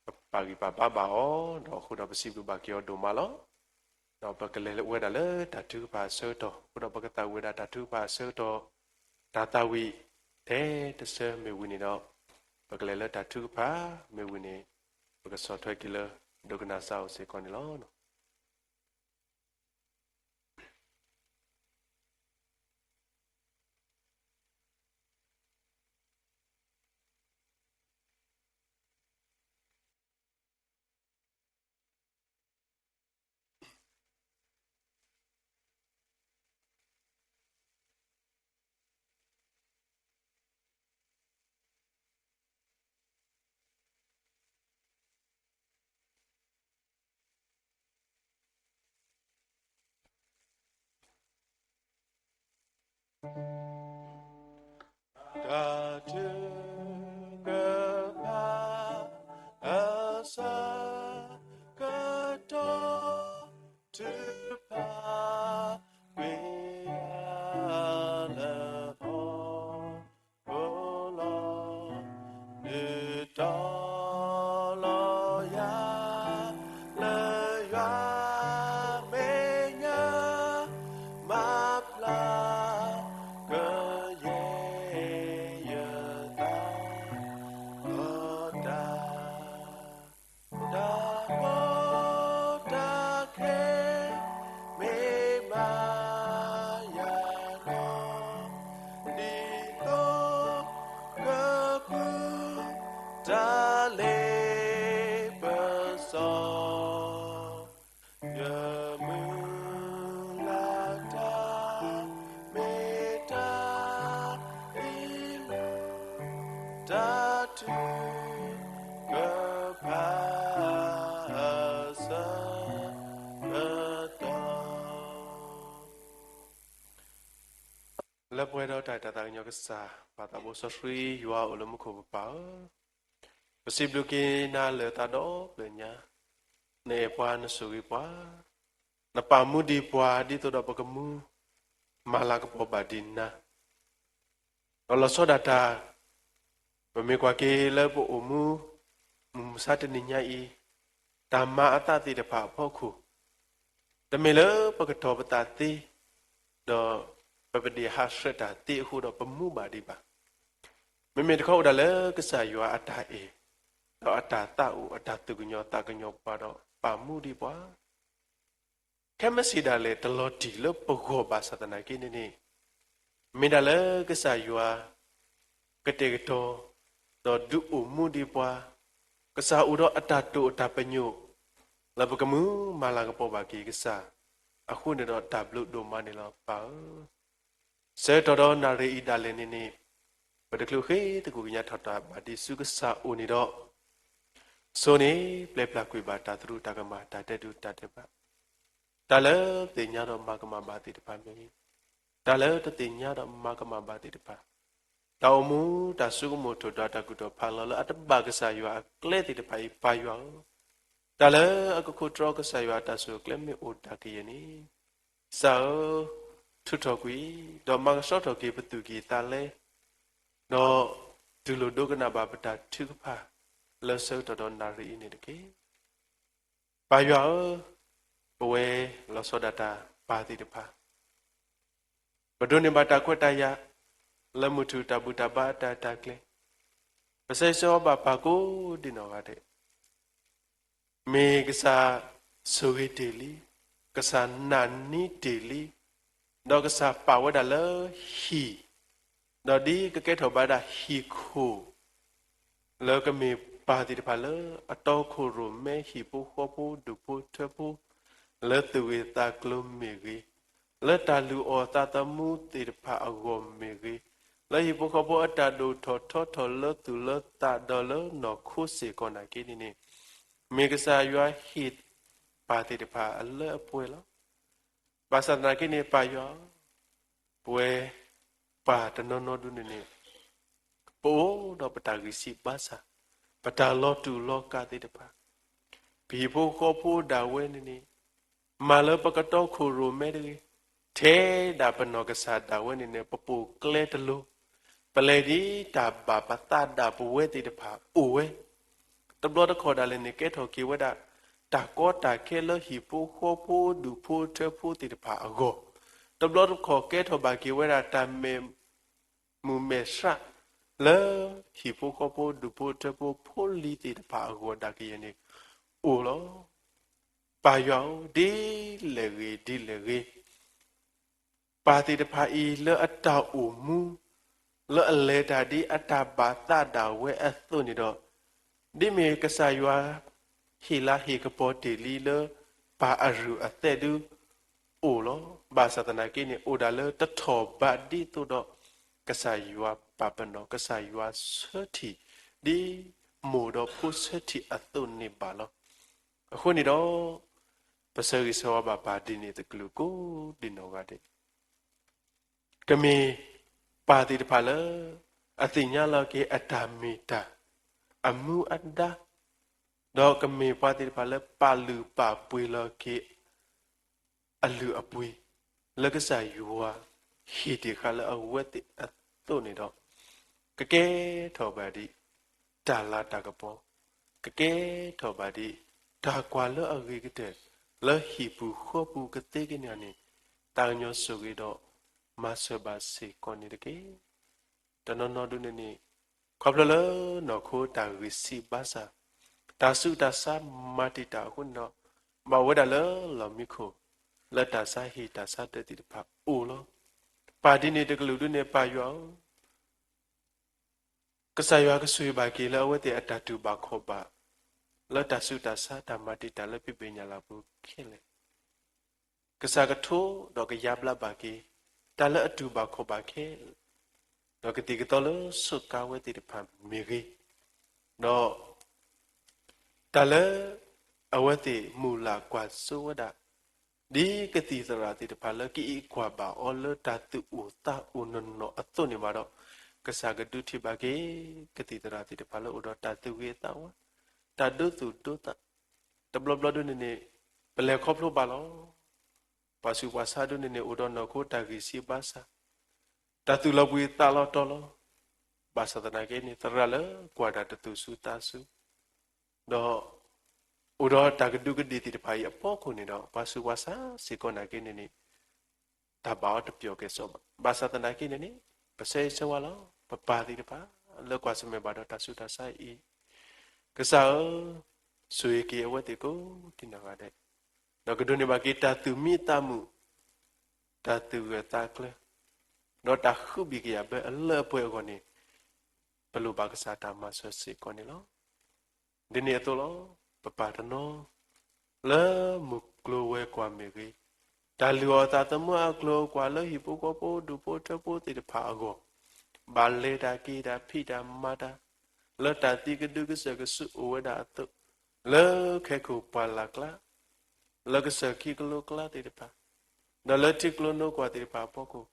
ပပာ်ဂံၢ်ပာ်ဘါဘၣ်အီၤ, ဒီးအဃိဒီးပစံးဘျုးဘၣ်က့ၤအီၤဒိၣ်မးလီၤ. ဒီးပကလဲၤဝဲဒၣ်လၢတၢ်ထုကဖၣ်အဆၢကတီၢ်, အဃိဒီးပကသးဝံၣ်ဝဲဒၣ်တၢ်ထုကဖၣ်အဆၢကတီၢ်, တၢ်သးဝံၣ်ထဲတဆၢမ့ၢ်ဝံၤန့ၣ်ဒီး ပကလဲၤလၢတၢ်ထုကဖၣ်မ့ၢ်ဝံၤန့ၣ် ပကဆီၣ်ထွဲက့ၤလၢ ဒိကနၣ်စၢ်အိၣ်စ့ၢ်ကီးန့ၣ်လီၤ. တၢ်ထုကဖၣ်အဆၢကတီၢ် ထုကဖၣ်ကွံာ်အါလၢ ဟီၣ်ခိၣ်လီၤ, ဒုးတီၤလီၤယၤ လၢယွၤမဲာ်ညါ မၤဖျါကယဲၢ်ယသး ဒီးတၢ် တၢ်ကီတၢ်ခဲ မ့ၢ်မၤယၤနီၢ် ဒ်သိးကကုၢ် တၢ်လ့ပစီ ယမုၢ်လၢ်တၢ် မ့ၢ်တၢ်အံၤလီၤ, တၢ်ထုကဖၣ်အဆၢကတီၢ် လၢပှဲၤဒီးတၢ်အဲၣ်တၢ်သးကညီၤကစၢ် ပၢ်သးဘိစီဆှံယွၤအိၣ်လၢမူခိၣ်ပပၢ်ဧၢ, ပစံးဘျုးက့ၤနၤလၢသးဒီဖျၢၣ်ညါ, နအဲၣ်ပှၤနဆိၣ်ဂ့ၤပှၤ, နပာ်မူဒံးပှၤဒ်သိးဒီးပကမူ မၤလၤကပီၤဘၣ်ဒံးနၤ ဒီးလီၤဆီဒၣ်တၢ်, ပမ့ၢ်ကွၢ်က့ၤလၢပအိၣ်မူ မုၢ်မဆါတနံၤညါအံၤ, တၢ်မၤအသးသ့ၣ်တဖၣ်အဖီခိၣ်, တမ့ၢ်လၢပကတီၤပသးသ့, ဒီးပပဒ့ၣ်ဟးဆှဲးတၢ်သ့အဃိဒီး ပမူဘၣ်ဒံးဘၣ်. မ့မ့ၢ်တခီအိၣ်ဒၣ်လၢကစၢ်ယွၤအတၢ်အဲၣ်, ဒီးအတၢ်သးအိၣ် အတၢ်သူၣ်ကညီၤသးကညီၤပှၤဒီးပာ်မူဒံးပှၤ ခဲမုၢ်ဆ့ၣ်ဒၣ်လဲာ်တလီၤတံၢ်လၢပဂီၢ်ဘၣ်ဆၣ်သနာ်က့န့ၣ်န့ၣ်, မ့ၢ်ဒၣ်လၢကစၢ်ယွၤ ကတဲာ်ကတီၤ ဒီးဒုးအိၣ်မူဒံးပှၤ, ကစၢ်အိၣ်ဒီးအတၢ်တိာ်အတၢ်ပညိၣ် လၢပကမုၢ်မၤလၤကပီၤဘၣ်က့ၤကစၢ်, အဃိန့ၣ်ဒီးတၢ်ဘျုးဒိၣ်မးန့ၣ်လီၤပၢ်ဧၢ. ဆၢကတီၢ်ဒီးနၣ်ရံၣ်အံၤဒၣ်လဲာ်န့ၣ်န့ၣ်, ပတချုးဃ့သကိးကညးထီၣ်တၢ်ဘၣ်ဒံးဆူကစၢ်အအိၣ်န့ၣ်ဒီး, စိန့ၣ်ပျဲပျၢ်ကွံာ်ဘၣ်တၢ်သရူးတၢ်ကမၣ် တၢ်တဲဒုးတၢ်တဲဘၣ်, တၢ်လၢသ့ၣ်ညါဒီးမၤကမၣ်ဘၣ်သ့ၣ်တဖၣ်မ့ၢ်ဂ့ၤ, တၢ်လၢတသ့ၣ်ညါဒီးမၤကမၣ်ဘၣ်သ့ၣ်တဖၣ်, တၢ်အိၣ်မူတၢ်ဆိကမိၣ်ထီၣ်ဒီးတၢ်ကူၣ်ထီၣ်ဖးလီၤ လၢအတဘၣ်ကစၢ်ယွၤအကျဲသ့ၣ်တဖၣ်အံၤ ပၢ်ယွၤဧၢ, တၢ်လၢအကခိးတြီကစၢ်ယွၤအတၢ်ဆိၣ်အကျဲမ့ၢ်အိၣ်တၢ်ကယဲၢ်န့ၣ်, ကစၢ်ဧၢ, ထုးထီၣ်ကွံာ်, ဒီးမၤကဆှီထီၣ်က့ၤပသူၣ်ကံၢ်သးလဲ, ဒီးတူၢ်လိာ်ဒိကနၣ်ဘၣ်ပတၢ်ထုကဖၣ် လၢဆၢကတီၢ်ဒီးနၣ်ရံၣ်အံၤန့ၣ်တက့ၢ်. ပၢ်ယွၤဧၢ, ပဝဲလီၤဆီဒၣ်တၢ်ပၢ်သ့ၣ်တဖၣ် ပဒိးန့ၢ်ဘၣ်တၢ်ခွဲးတၢ်ယာ် လၢမုၢ်ထူၣ်တၢ်ဘူၣ်တၢ်ဘါအတၢ်ရဲၣ်တၢ်ကျဲၤ, ပဆၢဂ့ၤဆၢဝါဘၣ်ပၢ်ကိးဒံနီၢ်ဂၤဒဲး, မ့ၢ်ကစၢ်ဆိၣ်ဂ့ၤတ့ၢ်လံ, ကစၢ်နာ်န့ၢ်တ့ၢ်လံ, ဒီးကစၢ်ပာ်ဝဲဒၣ်လၢဟံၣ် ဒီးဒ်ကကဲထီၣ်ဘၣ်ဒၣ်ဟံၣ်ခိၣ် လၢကမ့ၢ်ပၢ်သ့ၣ်တဖၣ်လၢအတီခိၣ်ရိၣ်မဲဟံၣ်ဖိဃီဖိဒူၣ်ဖိထၢဖိ လၢသူၣ်ဂ့ၢ်သးကျိၤမ့ၢ်ဂ့ၤ, လၢတၢ်လုၢ်အီၣ်သးသမူသ့ၣ်တဖၣ်အဂီၢ်မ့ၢ်ဂ့ၤ, လၢဟံၣ်ဖိဃီဖိအတၢ်ဒိၣ်ထီၣ်ထီထီၣ်လၢသူၣ်လၢသးဒီးလၢနီၢ်ခိစ့ၢ်ကီးနာ်က့န့ၣ်န့ၣ်, မ့ၢ်ကစၢ်ယွၤဟ့ၣ်ပၢ်သ့ၣ်တဖၣ်အလၢအပှဲၤလီၤ. ဘၣ်ဆၣ်သနာ်က့န့ၣ် ပၢ်ယွၤဧၢ, ပဝဲပၢ်တနီၤနီၤဒုန့ၣ်န့ၣ် ပအိၣ်ဒီးပတၢ်ဂံၢ်စၢ်ဘါစၢ်, ပတၢ်လီၤတူာ်လီၤကာ်သ့ၣ်တဖၣ်, ပဟံၣ်ဖိဃီဖိဒၣ်ဝဲန့ၣ်န့ၣ် မၤလၢပကတီခိၣ်ရိၣ်မဲတဂ့ၤ, ထဲဒၣ်ပနီၢ်ကစၢ်ဒၣ်ဝဲန့ၣ်န့ၣ် ပပိာ်ကျဲတလိၤ, ပလဲၤဒ်တၢ်ဘၣ်ပသးဒၣ်ပဝဲသ့ၣ်တဖၣ်အိၣ်ဝဲ တဘျီတခီၣ်ဒၣ်လဲာ်န့ၣ် ကဲထီၣ်က့ၤဝဲဒၣ် တၢ်ကီတၢ်ခဲလၢဟံၣ်ဖိဃီဖိဒူၣ်ဖိထၢဖိသ့ၣ်တဖၣ်အဂီၢ်, တဘျီတခီၣ်ကဲထီၣ်ဘၣ်က့ၤဝဲဒၣ်တၢ်မဲာ်မုာ်မဲာ်ဆှး လၢဟံၣ်ဖိဃီဖိဒူၣ်ဖိထၢဖိဖိလံၤသ့ၣ်တဖၣ်အဂီၢ်ဒၣ်ကယဲၢ်န့ၣ် အိၣ်လီၤ. ပၢ်ယွၤဧၢ, ဒ်လဲၣ်ဂ့ၤဒ်လဲၣ်ဂ့ၤ ပၢ်သ့ၣ်တဖၣ်အံၤလၢအတၢ်အိၣ်မူ လၢအလဲၤတၢ်ဒ်အတၢ်ဘၣ်သးဒၣ်ဝဲအသိးန့ၣ်ဒီး, ဒ်မ့ၢ်ကစၢ်ယွၤဟ့ၣ်လၤဟ့ၣ်ကပီၤတ့ၢ်လံလၢပၢ်အရုၢ်အသဲးဒု အိၣ်လီၤ. ဘၣ်ဆၣ်သနာ်က့န့ၣ် အိၣ်ဒၣ်လၢတထီၣ်ဘးဒ်သိးဒီး ကစၢ်ယွၤပာ်ပနီၣ် ကစၢ်ယွၤဆၢထံၣ် ဒ်မိၢ်ဒီးဖိဆၢထံၣ်အသိးန့ၣ်ဘၣ်လီၤ. အဃိန့ၣ်ဒီး ပဆၢဂ့ၤဆၢဝါဘၣ်ပၢ်ဒ်န့ၣ်တကလုာ်ကိးဒံနီၢ်ဂၤဒဲး ကမ့ၢ်ပၢ်သ့ၣ်တဖၣ်လၢ အသ့ၣ်ညါလီၤက့ၤအတၢ်မ့ၢ်တၢ် အမူအဒါ, ဒီးကမ့ၢ်ပှၤသ့ၣ်တဖၣ်လၢပာ်လုၢ်ပာ်ပှ့ၤလီၤက့ၤ အလုၢ်အပှ့ၤ လၢကစၢ်ယွၤဟ့ၣ်တ့ၢ်ဃာ်လၢအဝဲသ့ၣ်အသိးန့ၣ်ဒီး, ကကဲထီၣ်ဘၣ်ဒ် တၢ်လၤတၢ်ကပီၤ, ကကဲထီၣ်ဘၣ်ဒ် တၢ်ကွၢ်လၢအဂ့ၤကတၢၢ် လၢဟံၣ်ပူၤဃီပူၤကသ့ကညးန့ၣ်, သးကညီၤဆိၣ်ဂ့ၤဒီး မၤစၢၤဘၣ်စ့ၢ်ကီးန့ၣ်တက့ၢ်. တနီၤနီၤဒုန့ၣ်န့ၣ် ခီဖျိလၢနီၢ်ခိတၢ်ဂံၢ်စၢ်ဘါစၢ်, တၢ်ဆူးတၢ်ဆါမၤတံာ်တာ်အဃိန့ၣ်ဒီး, ဘၣ်ဝဲဒၣ်လၢလီၢ်မံခိၣ် လၢတၢ်ဆါဟံၣ်တၢ်ဆါဒၢးသ့ၣ်တဖၣ်အိၣ်လီၤ. ပၢ်ဒ်န့ၣ်တကလုာ်ဒုန့ၣ် ပၢ်ယွၤဧၢ, ကစၢ်ယွၤကဆိၣ်ဂ့ၤဘၣ်က့ၤလၢအဝဲသ့ၣ်အတၢ်တူၢ်ဘၣ်ခီၣ်ဘၣ် လၢတၢ်ဆူးတၢ်ဆါတၢ်မၤတံာ်တာ်လၢဖံဘ့ၣ်ညၣ်လၤပူၤခဲလၢာ်, ကစၢ်ကထိဒီးကယါဘျါဘၣ်က့ၤ တၢ်လၢအတူၢ်ဘၣ်ခီၣ်ဘၣ်ခဲလၢာ်, ဒီးကသံၣ်ကသီလၢစူးကါဝဲသ့ၣ်တဖၣ်မ့ၢ်ဂ့ၤ, ဒီး တၢ်လၢ အဝဲသ့ၣ်မုၢ်လၢ်ကွၢ်စိဝဲဒၣ် ဒ်ကသံၣ်သရၣ်သ့ၣ်တဖၣ်လၢကအံးကွၢ်ဘၣ်အီၤလၢတၢ်သူၣ်အိၣ်သးအိၣ်နီၢ်နီၢ်အသိးန့ၣ်ဘၣ်ဒီး, ကစၢ်ကဒုးထံၣ်ဘၣ်က့ၤ ကသံၣ်သရၣ်သ့ၣ်တဖၣ်လၢအိၣ်ဒီးတၢ်သူၣ်ဂ့ၤသးဝါ, တၢ်ဒိသူၣ်ဒိသး, တဘျီဘျီဒုန့ၣ်န့ၣ် ပလဲၤခီဖျိဘၣ်လီၤ. ပှၤဆူးပှၤဆါဒုန့ၣ်န့ၣ် အိၣ်ဒီးနီၢ်ခိတၢ်ဂံၢ်စၢ်ဘါစၢ်, တၢ်သူၣ်လီၤဘှံးသးလီၤတီၤလီၤ. ဘၣ်ဆၣ်သနာ်က့န့ၣ် သရၣ်လၢကွၢ်တၢ်တသူၣ်စူၤသးစူၤ ဒီး အိၣ်ဒီးတၢ်ကဒူးကဒ့ၣ်သ့ၣ်တဖၣ်အံၤအဖီခိၣ်န့ၣ်ဒီး ပှၤဆူးပှၤဆါစ့ၢ်ကီးနာ်က့န့ၣ်န့ၣ် တၢ်ဘၣ်အီၤတပျီၢ်ကဲၣ်ဆိးဘၣ်. ဘၣ်ဆၣ်သနာ်က့န့ၣ်န့ၣ် ပဆၢဂ့ၤဆၢဝါလီၤ. ပပၢ်သ့ၣ်တဖၣ် လၢကွၢ်ဆၢၣ်မဲာ်ဘၣ်ဒီးတၢ်ဆူးတၢ်ဆါအံၤ, ကစၢ်ဧၢ, ဆိၣ်ဂ့ၤက့ၤအဝဲသ့ၣ်ကိးဒံနီၢ်ဂၤဒဲး, ဒီးကဒိးန့ၢ်ဘၣ်က့ၤတၢ်သူၣ်မံသးမုာ်, တၢ်သူၣ်ဂၢၢ်သးကျၢၤ, ဒီးတၢ်ဃုဘံၣ်ကယာ်ဘၢအလၢအပှဲၤအဂီၢ်န့ၣ်, ပလိၣ်ဘၣ်ကစၢ်တၢ်မၤစၢၤစ့ၢ်ကီးန့ၣ်လီၤ. ဒ်န့ၣ်အသိးလီၤ. ပပၢ်တနီၤ လၢမုၢ်ကျိၤဝဲၤကွာ်မ့ၢ်ဂ့ၤ, တၢ်လုၢ်အီၣ်သးသမူအကျိၤအကွာ်လၢဟံၣ်ဖိဃီဖိဒူၣ်ဖိထၢဖိသ့ၣ်တဖၣ်အဂီၢ်, ဘၣ်လဲၤတၢ်က့ၤတၢ်ဖံးတၢ်မၤတၢ်, လၢတၢ်သံကဒုကစၢၢ်ကဆူးအိၣ်ဝဲဒၣ်အသိး, လၢခဲကိာ်ပှၢ်လၢ်ကျါ, လၢကစၢၢ်ခံကလိကျါသ့ၣ်တဖၣ်, ဒီးလၢထံကျိနိကွၢ်သ့ၣ်တဖၣ်အဖီခိၣ်,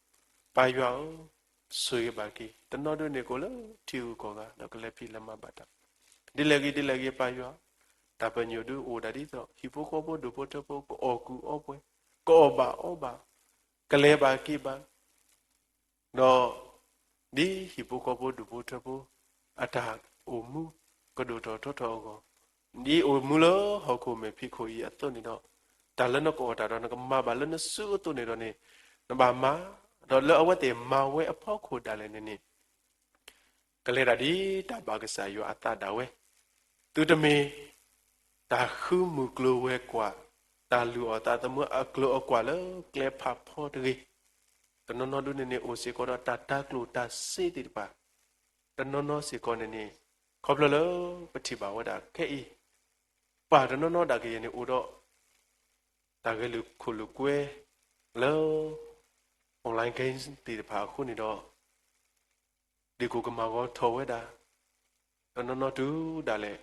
ပၢ်ယွၤဧၢ, ဆိၣ်ဂ့ၤဘၣ်က့ၤ တနီၤဒုန့ၣ်ကအိၣ်လၢထံဂုၤကီၢ်ဂၤ ဒီးကလဲၤဖံးလဲၤမၤဘၣ်တၢ်, ဒ်လဲၣ်ဂ့ၤဒ်လဲၣ်ဂ့ၤပၢ်ယွၤ, တၢ်ပညိၣ်ဒုအိၣ်ဒၣ်ဒ်သိး ဟံၣ်ဖိဃီဖိဒူၣ်ဖိထၢဖိ ကအီၣ်ကူအီပှဲၤ, ကအီၣ်ဘၣ်အီဘၣ်, ကလဲၤဘၣ်က့ၤဘၣ် ဒီး ဒ်ဟံၣ်ဖိဃီဖိဒူၣ်ဖိထၢဖိ အတၢ်အိၣ်မူ ကဒိၣ်ထီၣ်ထီထီၣ်အဂီၢ်, ဒ်အိၣ်မူလၢဟီၣ်ခိၣ်မဲာ်ဖံးခိၣ်အံၤအသိးန့ၣ်ဒီး, တၢ်လၢနကအိၣ်တၢ်ဒီးနကမၤဘၣ်လၢနစုအသိးန့ၣ်ဒီးန့ၣ်, နဘၣ်မၤ, ဒီးလၢအဝဲသ့ၣ်မၤဝဲအဖီခိၣ်ဒၣ်လဲာ်န့ၣ်န့ၣ် ကလဲၤတၢ်ဒ်တၢ်ဘၣ်ကစၢ်ယွၤအသးဒၣ်ဝဲ, သုတမ့ၢ် တၢ်ဃုမုၢ်ကျိၤဝဲၤကွာ်, တၢ်လုၢ်အီၣ်သးသမူအကျိၤအကွာ်လၢကျဲဖးဖီတဂ့ၤ. တနီၤနီၤဒုန့ၣ်န့ၣ် အိၣ်စ့ၢ်ကီးဒီးတၢ်တၤကျိၣ်တၤစ့သ့ၣ်တဖၣ်, တနီၤနီၤစ့ၢ်ကီးန့ၣ်န့ၣ် ခီဖျိလၢပထံၣ်ဘၣ်ဝဲဒၣ်ခဲအံၤ ပှၤတနီၤနီၤဒၣ်ကယဲၢ်န့ၣ် အိၣ်ဒီးတၢ်ဂဲၤလိာ်ခိၣ်လိာ်ကွဲလၢ online game သ့ၣ်တဖၣ်အဃိန့ၣ်ဒီး ဒ့ၣ်ကိၣ်ကမၤဂီၤထီၣ်ဝဲဒၣ်, တနီၤနီၤတုၤဒၣ်လဲာ်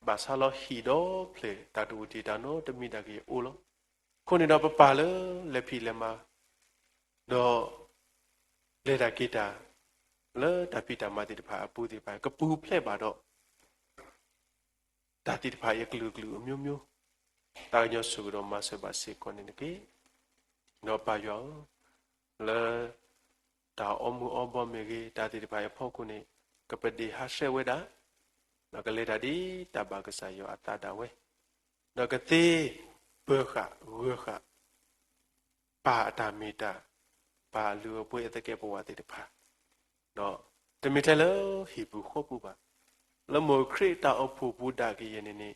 ဘၣ်ဆါလီၤဟံၣ်ဒီဖျၢၣ် တၢ်တအိၣ်တ့ၢ်တၢ်နီတမံၤဒၣ်ကယဲၢ်အိၣ်လီၤ. အဃိန့ၣ်ဒီးပပၢ်လၢလဲၤဖံးလဲၤမၤ ဒီးလဲၤတၢ်က့ၤတၢ် လၢတၢ်ဖံးတၢ်မၤသ့ၣ်တဖၣ်အပူၤသ့ၣ်တဖၣ် ကပူၤဖျဲးဘၣ်ဒီး တၢ်သ့ၣ်တဖၣ်အံၤအကလုာ်ကလုာ်အမျိုးမျိုး, သးကညီၤဆိၣ်ဂ့ၤဒီးမၤစၢၤဘၣ်စ့ၢ်ကီးန့ၣ်တက့ၢ်. ဒီးပၢ်ယွၤဧၢ, လၢတၢ်အီမူၤအီဘီမ့ၢ်ဂ့ၤ တၢ်သ့ၣ်တဖၣ်အံၤအဖီခိၣ်န့ၣ် ကပဒ့ၣ်ဟးဆှဲးဝဲဒၣ်, ဒီးကလဲၤတၢ်ဒ်တၢ်ဘၣ်ကစၢ်ယွၤအသးဒၣ်ဝဲ, ဒီးကသ့ပၢၤဃာ်ဂၢၤဃာ် ပၢ်အတၢ်မ့ၢ်တၢ်, ပၢ်အလုၢ်အပှ့ၤအသကဲးပဝးသ့ၣ်တဖၣ်, ဒီးတမ့ၢ်ထဲလၢဟံၣ်ပူၤဃီပူၤဘၣ်, လၢမိၢ်ခရံာ်တၢ်အိၣ်ဖှိၣ်ပူၤဒၣ်ကယဲၢ်န့ၣ်န့ၣ်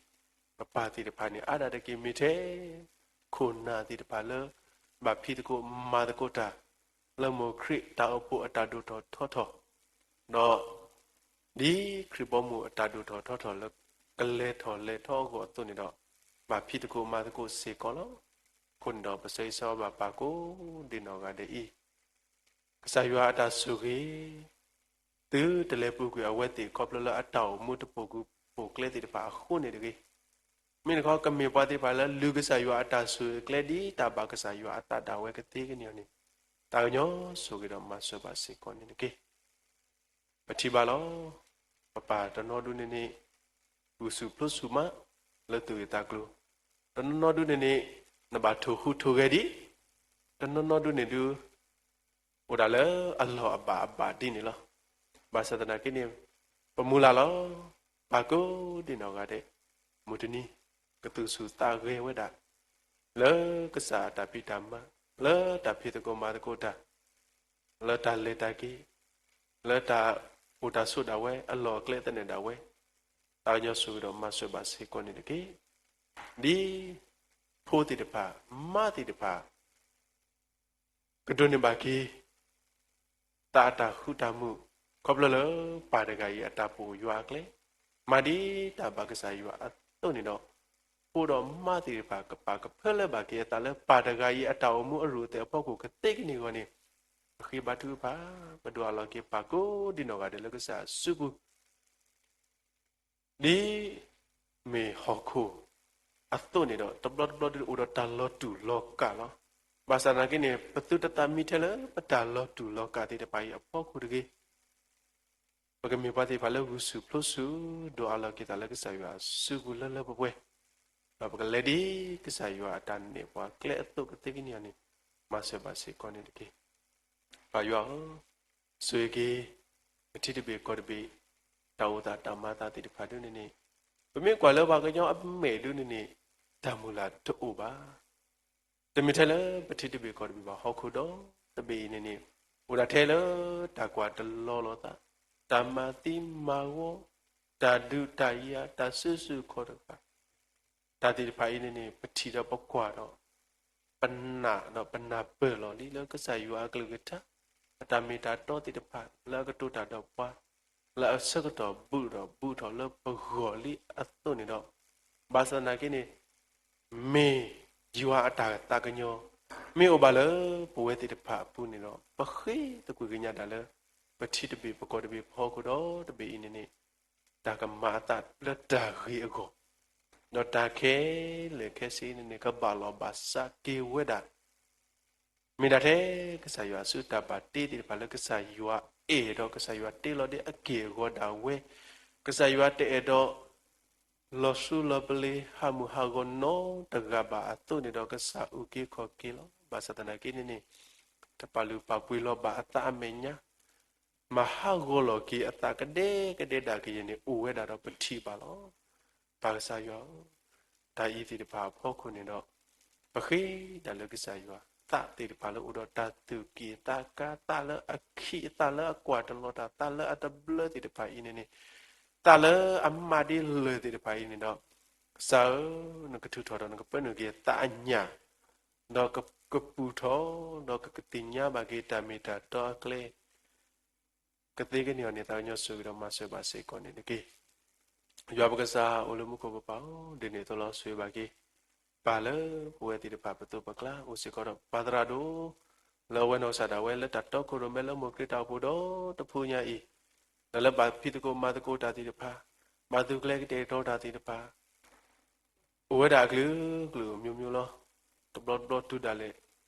ပပၢ်သ့ၣ်တဖၣ်န့ၣ် အါဒၣ်တက့ၢ်မ့ၢ်ထဲ ခိၣ်နၢ်သ့ၣ်တဖၣ်လၢ ဘၣ်ဖံးသကိးမၤသကိးတၢ် လၢမိၢ်ခရံာ်တၢ်အိၣ်ဖှိၣ်အတၢ်ဒိၣ်ထီၣ်ထီထီၣ်, ဒီး ဒ်ခရံာ်ဘီမုၢ်အတၢ်ဒိၣ်ထီၣ်ထီထီၣ်လၢ ကလဲၤထီၣ်လဲၤထီအဂီၢ်အသိးန့ၣ်ဒီး ဘၣ်ဖံးသကိးမၤသကိးစ့ၢ်ကီးလီၤ. အဃိန့ၣ်ဒီး ပဆၢဂ့ၤဆၢဝါဘၣ်ပၢ်ကိးဒံနီၢ်ဂၤဒဲးအံၤ, ကစၢ်ယွၤအတၢ်ဆိၣ်ဂ့ၤ သုတလဲၤပူၤကွံာ်အဝဲသ့ၣ် ခီဖျိလၢအတၢ်အိၣ်မူတပိာ်ကွံာ်ပိာ်ကျဲသ့ၣ်တဖၣ်အဃိန့ၣ်တဂ့ၤ. မ့ၢ်တခီ ကမ့ၢ်ပှၤသ့ၣ်တဖၣ်လၢ လုၢ်ကစၢ်ယွၤအတၢ်ဆိၣ်ဂ့ၤကျဲ ဒ်တၢ်ဘၣ်ကစၢ်ယွၤအသးဒၣ်ဝဲကသ့ကန့ၢ်အီၤန့ၣ် သးကညီၤဆိၣ်ဂ့ၤဒီးမၤစၢၤဘၣ်စ့ၢ်ကီးန့ၣ်တက့ၢ်. ပထံၣ်ဘၣ်လီၤ. ပပၢ်တနီၤဒုန့ၣ်န့ၣ် ဂုာ်ဆူၣ်ဖျိဆူၣ်မး လၢသူၣ်ဂ့ၢ်သးကျိၤ, တနီၤနီၤဒုန့ၣ်န့ၣ် နဘၣ်ထိၣ်ဟူးထိၣ်ဂဲၤဒံး, တနီၤနီၤဒုန့ၣ်ဒု အိၣ်ဒၣ်လၢအလီၢ်အဘၣ်အဘၣ်ဒ်န့ၣ်လီၤ. ဘၣ်ဆၣ်သနာ်က့န့ၣ် ပမုၢ်လၢ်လီၤ. ပၢ်ကိးဒံနီၢ်ဂၤဒဲး မုၢ်တနံၤ ကသူၣ်ဆူၣ်သးဂဲၤဝဲဒၣ် လၢကစၢ်အတၢ်ဖံးတၢ်မၤ, လၢတၢ်ဖံးသကိးမၤသကိးတၢ်, လၢတၢ်လဲၤတၢ်က့ၤ, လၢတၢ်အိၣ်တၢ်ဆိးဒၣ်ဝဲ အလီၢ်အကျဲသနၢၣ်ဒၣ်ဝဲ, သးကညီၤဆိၣ်ဂ့ၤဒီးမၤစၢၤဘၣ်စ့ၢ်ကီးန့ၣ်တက့ၢ်. ဒ်ဖိသ့ၣ်တဖၣ် မါသ့ၣ်တဖၣ် ကဒိးန့ၢ်ဘၣ်က့ၤ သးအတၢ်ဃူတၢ်မုာ် ခီဖျိလၢပၢ်တဂၤအံၤအတၢ်ပိာ်ယွၤအကျဲ, မၤဒ်တၢ်ဘၣ်ကစၢ်ယွၤအသိးန့ၣ်ဒီး ဖိဒီးမါသ့ၣ်တဖၣ် ကပာ်ကဖၢလၢဘၣ်က့ၤအသးလၢပၢ်တဂၤအံၤအတၢ်အိၣ်မူအရူၣ်အသဲးအဖီခိၣ်ကသ့ကန့ၢ်အဂီၢ်န့ၣ်, ပဃ့ဘါထုကဖၣ်, ပဒိးအလီၢ်က့ၤပၢ်ကိးဒံနီၢ်ဂၤဒဲးလၢကစၢ်အစုပူၤ ဒ်မ့ၢ်ဟီၣ်ခိၣ်အသိးန့ၣ်ဒီး တဘျီတဘျီဒုအိၣ်ဒီးတၢ်လီၤတူာ်လီၤကာ်လီၤ. ဘၣ်ဆၣ်သနာ်က့န့ၣ် ပသုတသးမံထဲလၢပတၢ်လီၤတူာ်လီၤကာ်သ့ၣ်တဖၣ်အံၤအဖီခိၣ်တဂ့ၤ. ပကမ့ၢ်ပှၤသ့ၣ်တဖၣ်လၢဂုာ်ဆူၣ်ဖျိဆူၣ် ဒိးအလီၢ်က့ၤသးလၢကစၢ်ယွၤအစုပူၤလၢလၢပှဲၤပှဲၤ, ဒီးပကလဲၤဒ်ကစၢ်ယွၤအတၢ်နဲၣ်ပှၤကျဲအသိးကသ့ကန့ၢ်အီၤန့ၣ်, မၤစၢၤဘၣ်စ့ၢ်ကီးန့ၣ်တက့ၢ်. ပၢ်ယွၤဧၢ, ဆိၣ်ဂ့ၤက့ၤ ပထံတဘ့ၣ်ကီၢ်တဘ့ၣ် တၢ်အိၣ်သးတၢ်မၤသးသ့ၣ်တဖၣ်ဒ်န့ၣ်န့ၣ်, ပမ့ၢ်ကွၢ်လၢပှၤကညီအမဲာ်ဒ်န့ၣ်န့ၣ် တၢ်မုၢ်လၢ်တအိၣ်ဘၣ်. တမ့ၢ်ထဲလၢပထံတဘ့ၣ်ကီၢ်တဘ့ၣ်ဘၣ် ဟီၣ်ခိၣ်ဒီတဘ့ၣ်အံၤန့ၣ်န့ၣ်, အိၣ်ဒၣ်ထဲလၢတၢ်ကွၢ်တလီၤလိာ်သး, တၢ်မၤသံမၤဂီၤ, တၢ်ဒုးတၢ်ယၤ, တၢ်စုဆူၣ်ခီၣ်တဖၣ် တၢ်သ့ၣ်တဖၣ်အံၤန့ၣ်န့ၣ် ပထံၣ်ဒီးပကွၢ်ဒီး ပနာ်ဒီးပနၢ်ပၢၢ်လီၤလံလၢကစၢ်ယွၤအကလုၢ်ကထါ, အတၢ်မ့ၢ်တၢ်တီသ့ၣ်တဖၣ် လၢအကတိၤတၢ်ဒီးပှၤ, လၢအဆၢကတီၢ်ဘူးဒီးဘူးထီၣ်လၢပဂီၢ်လံအသိးန့ၣ်ဒီး, ဘၣ်ဆၣ်သနာ်က့န့ၣ် မ့ၢ်ယွၤအတၢ်သးကညီၤ မ့ၢ်အိၣ်ဘၣ်လၢပဝဲသ့ၣ်တဖၣ်အပူၤန့ၣ်ဒီး ပဃ့သကွံာ်ကညးတၢ်လၢ ပထံတဘ့ၣ်ပကီၢ်တဘ့ၣ်ပဟီၣ်ခိၣ်ဒီတဘ့ၣ်အံၤန့ၣ်န့ၣ် တၢ်ကမၤအသးလၢတၢ်ဂ့ၤအဂီၢ်, ဒီးတၢ်ခဲလၢာ်ခဲဆ့န့ၣ်န့ၣ် ကဘၣ်လီၢ်ဘၣ်စးက့ၤဝဲဒၣ် မ့ၢ်ဒၣ်ထဲကစၢ်ယွၤအစုတၢ်ဘၣ်တ့သ့ၣ်တဖၣ်လၢကစၢ်ယွၤအဲၣ်ဒီး ကစၢ်ယွၤတ့လီၤဒ့အက့ၢ်အဂီၤဒၣ်ဝဲ, ကစၢ်ယွၤတအဲၣ်ဒိး လီၤဆူလီၤပလ့ၤဟးမုၢ်ဟးဂီၤနီတဂၤဘၣ်အသိးန့ၣ်ဒီး ကစၢ်အုၣ်က့ၤခီၣ်က့ၤလီၤ. ဘၣ်ဆၣ်သနာ်က့န့ၣ်န့ၣ် တပာ်လုၢ်ပာ်ပှ့ၤလီၤဘၣ်အသးအမဲာ်ညါ မၤဟးဂီၤလီၤက့ၤအသးကဒဲကဒဲဒၣ်ကယဲၢ်န့ၣ် အိၣ်ဝဲဒၣ်ဒီးပထံၣ်ဘၣ်လီၤ. ပၢ်ကစၢ်ယွၤဧၢ, တၢ်အံၤသ့ၣ်တဖၣ်အဖီခိၣ်န့ၣ်ဒီး ပဃ့ဒၣ်လၢကစၢ်ယွၤ သးသ့ၣ်တဖၣ်လၢအိၣ်ဒီးတၢ်သူၣ်က့ၣ်သးကါ သးလၢအခံး သးလၢအကွၢ်တလီၤတၢ် သးလၢအတဘျၢသ့ၣ်တဖၣ်အံၤန့ၣ်န့ၣ်, သးလၢအမၤဒ်လၢာ်သ့ၣ်တဖၣ်အံၤန့ၣ်ဒီး, ကစၢ်ဧၢ, နကထုးထီၣ်ဒီးနကပၢနုာ်က့ၤသးအညၣ် ဒီးကပူၤထီၣ်, ဒီးကကသ့ၣ်ညါဘၣ်က့ၤတၢ်မ့ၢ်တၢ်တီအကျဲ ကသ့ကန့ၢ်အီၤန့ၣ် သးကညီဆိၣ်ဂ့ၤဒီးမၤစၢၤဘၣ်စ့ၢ်ကီးန့ၣ်တက့ၢ်. ယွၤပကစၢ်အိၣ်လၢမူခိၣ်ပပၢ်ဧၢ, ဒ်န့ၣ်အသိးလီၤ ဆိၣ်ဂ့ၤဘၣ်က့ၤ ပၢ်လၢပဝဲသ့ၣ်တဖၣ်ပသိးပကျါ အိၣ်စ့ၢ်ကီးဒီးပၢ်သရၣ်ဒိၣ် လၢအဝဲနီၢ်ကစၢ်ဒၣ်ဝဲလၢတၢ်တီခိၣ်ရိၣ်မဲလၢမိၢ်ခရံာ်တၢ်အိၣ်ဖှိၣ်ဒီတဖုညါအံၤ, ဒီးလၢဘၣ်ဖံးသကိးမၤသကိးတၢ်သ့ၣ်တဖၣ်, ဘၣ်သူၣ်ကျဲၤကတဲာ်ကတီၤတၢ်သ့ၣ်တဖၣ် အိၣ်ဝဲဒၣ်အကလုာ်ကလုာ် မျိုးမျိုးလီၤ. တဘျီတဘျီတုၤဒၣ်လဲာ်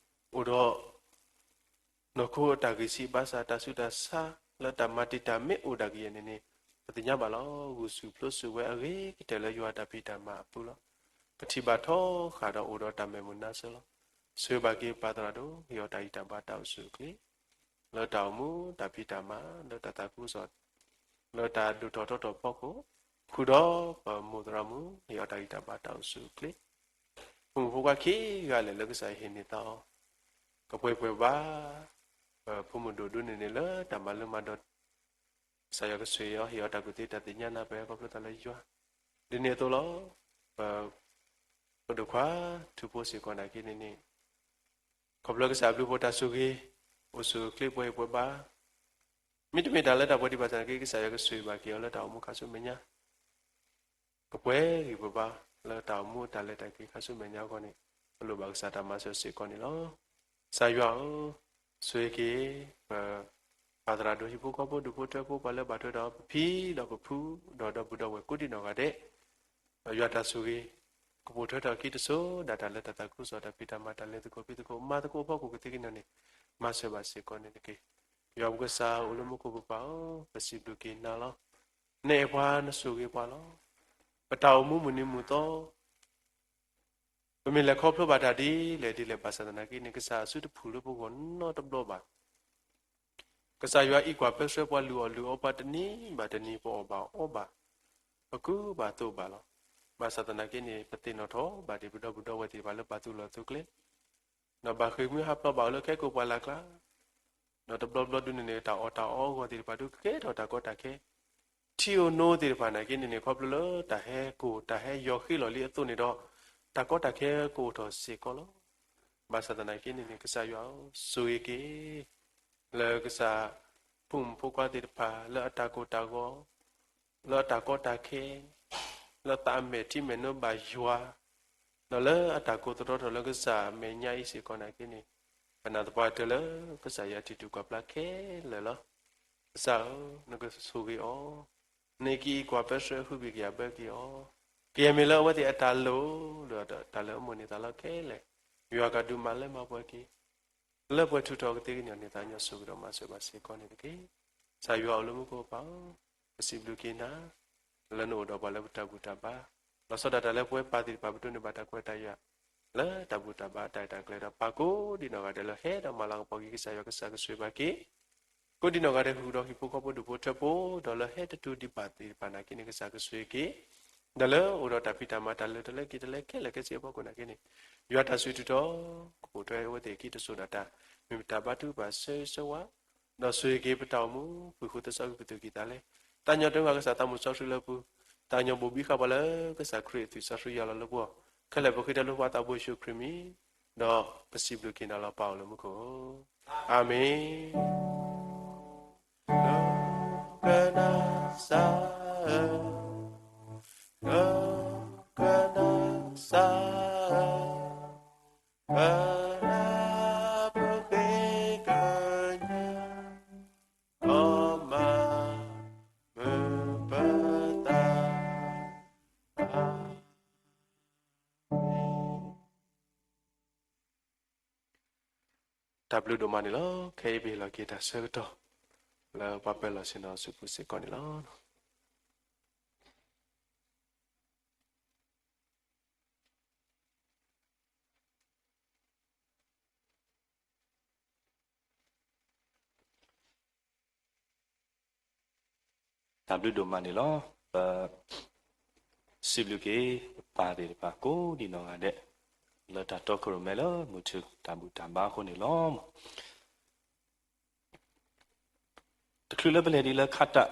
အိၣ်ဒီး နီၢ်ခိအတၢ်ဂံၢ်ဆံးဘၣ်ဆၣ် တၢ်ဆူးတၢ်ဆါလၢတၢ်မၤတံာ်တာ်မ့ၢ်အိၣ်ဒၣ်ကယဲၢ်န့ၣ်န့ၣ် ပသ့ၣ်ညါဘၣ်လီၤ. ဂုာ်ဆူၣ်ဖျိးဆူၣ်ဝဲအဂ့ၤကတၢၢ်လၢယွၤတၢ်ဖံးတၢ်မၤအပူၤလီၤ. ပထံၣ်ဘၣ်ထီဃာ်ဒီးအိၣ်ဒီးတၢ်မဲာ်မုာ်နါဆၢလီၤ. ဆိၣ်ဂ့ၤဘၣ်က့ၤပၢ်သရၣ်ဒိၣ် ဟ့ၣ်အီၤတၢ်ဂံၢ်တၢ်ဘါတၢ်အိၣ်ဆူၣ်အိၣ်ချ့ လၢတၢ်အိၣ်မူတၢ်ဖံးတၢ်မၤ လၢတၢ်သးခုကစီၣ် လၢတၢ်ဒိၣ်ထီၣ်ထီထီၣ်အဖီခိၣ် ဃုာ်ဒီးပမိၢ်သရၣ်မုၣ် ဟ့ၣ်အီၤတၢ်ဂံၢ်တၢ်ဘါတၢ်အိၣ်ဆူၣ်အိၣ်ချ့ ဖိမုၣ်ဖိခွါခံဂၤလၢာ်လၢကစၢ်ယွၤဟ့ၣ်န့ၢ်သးအီၤ ကပှဲၤပှဲၤဘၣ် ပဖိမုၣ်ဒိၣ်ဒိၣ်န့ၣ်န့ၣ်လၢတၢ်မၤလၢမၤဒီး ကစၢ်ယွၤကဆိၣ်ဂ့ၤအီၤ ဟ့ၣ်အီၤတၢ်ကူၣ်သ့တၢ်သ့ၣ်ညါနၢ်ပၢၢ်ခီဖျိသးလၢယွၤ ဒ်န့ၣ်အသိးလီၤ. ပ ပဒိၣ်ခွါ ထူဖိစ့ၢ်ကီးနာ်က့န့ၣ်န့ၣ် ခီဖျိကစၢ်ဘျုးဖှိၣ်တၢ်ဆိၣ်ဂ့ၤ အိၣ်ဆူၣ်အိၣ်ချ့ပှဲၤဂံၢ်ပှဲၤဘါ မ့တမ့ၢ်တၢ်လၢတၢ်ပှဲၤဒံးဘၣ်ဆၣ်နာ်က့ ကစၢ်ယွၤကဆိၣ်ဂ့ၤဘၣ်က့ၤအီၤလၢတၢ်အိၣ်မူခါဆူမဲာ်ညါ ကပှဲၤဂံၢ်ပှဲၤဘါ လၢတၢ်အိၣ်မူတၢ်လဲၤတၢ်က့ၤခါဆူမဲာ်ညါအဂီၢ်န့ၣ် ပလိၣ်ဘၣ်ကစၢ်တၢ်မၤစၢၤစ့ၢ်ကီးန့ၣ်လီၤ. ကစၢ်ယွၤဧၢ, ဆိၣ်ဂ့ၤက့ၤ ပ ပၢ်သရၣ်ဒိၣ် ဟံၣ်ဖိဃီဖိဒူၣ်ဖိထၢဖိ ပှၤလၢဘၣ်ထွဲဒီးပဖံဒီးပဖု ဒီးဒီပုၢ်ဒီဝဲၢ်ကိးဒံနီၢ်ဂၤဒဲး ယွၤတၢ်ဆိၣ်ဂ့ၤ ကပိာ်ထွဲထီၣ်အခံတစိၤဒၣ်တၢ်လၢတၢ်သးခုကစီၣ်တၢ်ဖံးတၢ်မၤတၢ်လဲၤသကိးဖံးသကိးမၤသကိးအဖီခိၣ်ကသ့ကန့ၢ်န့ၣ် မၤစၢၤဘၣ်စ့ၢ်ကီးန့ၣ်တက့ၢ်. ယွၤပကစၢ်အိၣ်လၢမူခိၣ်ပပၢ်ဧၢ, ပစံးဘျုးက့ၤနၤလီၤ. နအဲၣ်ပှၤနဆိၣ်ဂ့ၤပှၤလီၤ. ပတၢ်အိၣ်မူမုၢ်နံၤမုၢ်သီ ပမ့ၢ်လဲၤခီဖျိဘၣ်တၢ်ဒ်လဲၣ်ဒ်လဲၣ်ဘၣ်ဆၣ်သနာ်က့န့ၣ် ကစၢ်အစုတဖုၣ်လၢပဂီၢ်နီတဘျီဘၣ်. ကစၢ်ယွၤအံးကွၢ်ပၢဆှၢပှၤလုၢ်အီၣ်လုၢ်အီပှၤတနံၤဘၣ်တနံၤ ပအီၣ်ဘၣ်အီဘၣ် ပကူဘၣ်သိးဘၣ်လီၤ. ဘၣ်ဆၣ်သနာ်က့န့ၣ် ပသ့ၣ်နီၣ်ထီၣ်ဘၣ်ဒံးပဒီပုၢ်ဒီဝဲၢ်သ့ၣ်တဖၣ်လၢပာ်သူၣ်လီၢ်သူကျဲ ဒီးဘၣ်ဃ့ၢ်မှံဟးဖျိးဘၣ်အီၤလၢခဲကိာ်ပှၢ်လၢ်ကျါ ဒီးတဘျီဘျီဒုန့ၣ်န့ၣ် တၢ်အီၣ်တၢ်အီအဂီၢ်သ့ၣ်တဖၣ်ဒုးကဲထီၣ်တၢ်ကီတၢ်ခဲ ထံဧိၤနိသ့ၣ်တဖၣ်နာ်က့န့ၣ်န့ၣ် ခီဖျိလၢတၢ်ဟဲကိၢ်တၢ်ဟဲယီၤဃ့လီၤလံအသိးန့ၣ်ဒီး တၢ်ကီတၢ်ခဲကအိၣ်ထီၣ်စ့ၢ်ကီးလီၤ. ဘၣ်ဆၣ်သနာ်က့န့ၣ်န့ၣ် ကစၢ်ယွၤဧၢ, ဆိၣ်ဂ့ၤက့ၤ လၢကစၢ်ဖိမုၣ်ဖိခွါသ့ၣ်တဖၣ် လၢအတၢ်ကိၢ်တၢ်ဂီၤ လၢအတၢ်ကီတၢ်ခဲ လၢသးအမဲာ်ထံမဲာ်နိဘၣ်ယွၤ ဒီးလၢအတၢ်ကိးသတြီထီၣ်လၢကစၢ်အမဲာ်ညါအံၤစ့ၢ်ကီးနာ်က့န့ၣ် ပနာ်သပှၢ်တၢၢ်လၢကစၢ်ယွၤထံၣ်တုၤကွၢ်ဖျါခဲလၢာ်လီၤ. ကစၢ်ဧၢ, နကဆိၣ်ဂ့ၤအီၤ, နကအံးကွၢ်ပၢဆှၢဟုဘံၣ်ကယာ်ဘၢက့ၤအီၤ, ကယဲၢ်မ့ၢ်လၢအဝဲသ့ၣ်အတၢ်လိၣ် ဒီးတၢ်လၢအမိၣ်န့ၢ်သးလီခဲလၢာ်, ယွၤကဒုးမၤလၢမၤပှဲၤက့ၤ လၢပှဲၤထူးထီၣ်ကသ့ကန့ၢ်န့ၣ် သးကညီၤဆိၣ်ဂ့ၤဒီးမၤစၢၤဘၣ်စ့ၢ်ကီးန့ၣ်တက့ၢ်. ကစၢ်ယွၤအိၣ်လၢမူခိၣ်ပၢ်ဧၢ, ပစံးဘျုးက့ၤနၤ လၢနအိၣ်ဒီးပှၤလၢပတၢ်ဘူၣ်တၢ်ဘါ, လီၤဆီဒၣ်တၢ်လၢပဝဲပၢ်သ့ၣ်တဖၣ်ပဒိးန့ၢ်ဘၣ်တၢ်ခွဲးတၢ်ယာ် လၢတၢ်ဘူၣ်တၢ်ဘါတၢ်ရဲၣ်တၢ်ကျဲၤဒီး ပၢ်ကိးဒံနီၢ်ဂၤဒဲးလၢဟဲဒီးမၤလၤကပီၤက့ၤကစၢ်ယွၤ ကစၢ်ကဆိၣ်ဂ့ၤဘၣ်က့ၤ ကိးဒံနီၢ်ဂၤဒဲး ဃုာ်ဒီးဟံၣ်ဖိဃီဖိဒူၣ်ဖိထၢဖိ ဒီးလၢဟဲတတုၤဒံးဘၣ်သ့ၣ်တဖၣ်နာ်က့န့ၣ် ကစၢ်ကဆိၣ်ဂ့ၤက့ၤ, ဒီးလၢအိၣ်ဒီးတၢ်ဖံးတၢ်မၤတၢ်လၢတၢ်လၢက့ၤတၢ်လၢခဲလၢာ်ခဲဆ့အဖီခိၣ်နာ်က့န့ၣ်, ယွၤတၢ်စံးထီၣ်ပတြၢၤ ကပိာ်ထွဲအဝဲသ့ၣ်အခံတစိၤဒၣ်တၢ် မ့ၢ်ပတၢ်ဘါထုကဖၣ်ဆၢဂ့ၤဆၢဝါ ဒီးဆိၣ်ဂ့ၤက့ၤပတၢ်အိၣ်မူ ဖုၣ်ဃုာ်သဆၢကဖုၣ်သူၣ်ကံၢ်သးလဲ, သးကညီၤတဂၤကစၢ်သးမုၢ်စီဆှံလၢပူၤ, သးကညီၤဘိးဘံဃာ်ပှၤလၢကစၢ်ခရံာ်အသွံၣ်စီဆှံယွၤလီၤလၢပဂီၢ်, ခဲလၢာ်ပဃ့တၢ်လၢပှၤသးဘိယ့ၣ်ၡူးခရံာ်မံၤ, ဒီးပစံးဘျုးက့ၤနၤလီၤ ပၢ်အိၣ်လၢမူခိၣ်, အၤမ့ၣ်. ကနၣ်စၢ်ဧၢ, ကနၣ်စၢ်ဧၢ, ကနၣ်ပဃ့ကညး, ဒီးမၤမုာ်ပသး, အၤမ့ၣ်. တၢ်ဘျုးဒိၣ်မးန့ၣ်လီၤ. ခဲအံၤပဟ့ၣ်လီၤက့ၤတၢ်ဆၢကတီၢ် လၢပှၤပၢၤလီၢ်ဆ့ၣ်နီၤအစုပူၤစ့ၢ်ကီးန့ၣ်လီၤ. တၢ်ဘျုးဒိၣ်မးန့ၣ်လီၤ. ပစံးဘျုးက့ၤ ပပၢ်သ့ၣ်တဖၣ်ကိးဒံနီၢ်ဂၤဒဲး လၢတၢ်တီခိၣ်ရိၣ်မဲလၢမုၢ်ထူၣ်တၢ်ဘူၣ်တၢ်ဘါအဃိန့ၣ်လီၤ. တချုးလၢပလဲၤဒံးလၢခါတၢ်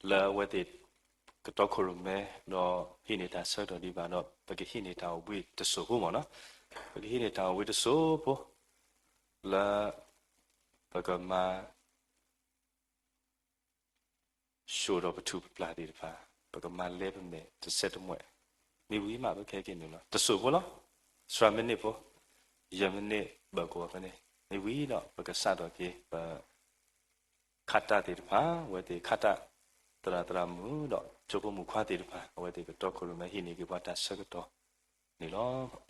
လၢအဝဲသ့ၣ် ကတီခိၣ်ရိၣ်မဲ ဒီးဟံးန့ၢ်တၢ်ဆၢကတီၢ်ဒံးဘၣ်ဒီး ပကဟံးန့ၢ်တၢ်အိၣ်ဘှံးတစိၢ်ဖိမ့ၢ်နီၤ. ပကဟံးန့ၢ်တၢ်အိၣ်ဘှံးတစိၢ်ဖိ လၢ ပကမၤ ဆှၢဒီးပထူၣ်ပပျၢ်သ့ၣ်တဖၣ် ပကမၤလဲပမဲာ်တစဲးတမှဲး မ့ၢ်ဝံၤမး ပခဲက့ၤနုာ်လီၤ တစိၢ်ဖိလီၤ. သၢမံးနံးဖိ ယဲၢ်မံးနံး ဘၣ်ကီးဖဲန့ၣ် မ့ၢ်ဝံၤဒီး ပကစးထီၣ်က့ၤ ပ ခးတၢ်သ့ၣ်တဖၣ် အဝဲသ့ၣ်ခးတၢ် သရၣ်သရၣ်မုၣ်ဒီး ကၠိဖိမုၣ်ခွါသ့ၣ်တဖၣ် အဝဲသ့ၣ်ကတီခိၣ်ရိၣ်မဲဟံးန့ၢ်က့ၤပှၤတၢ်ဆၢကတီၢ်န့ၣ်လီၤ.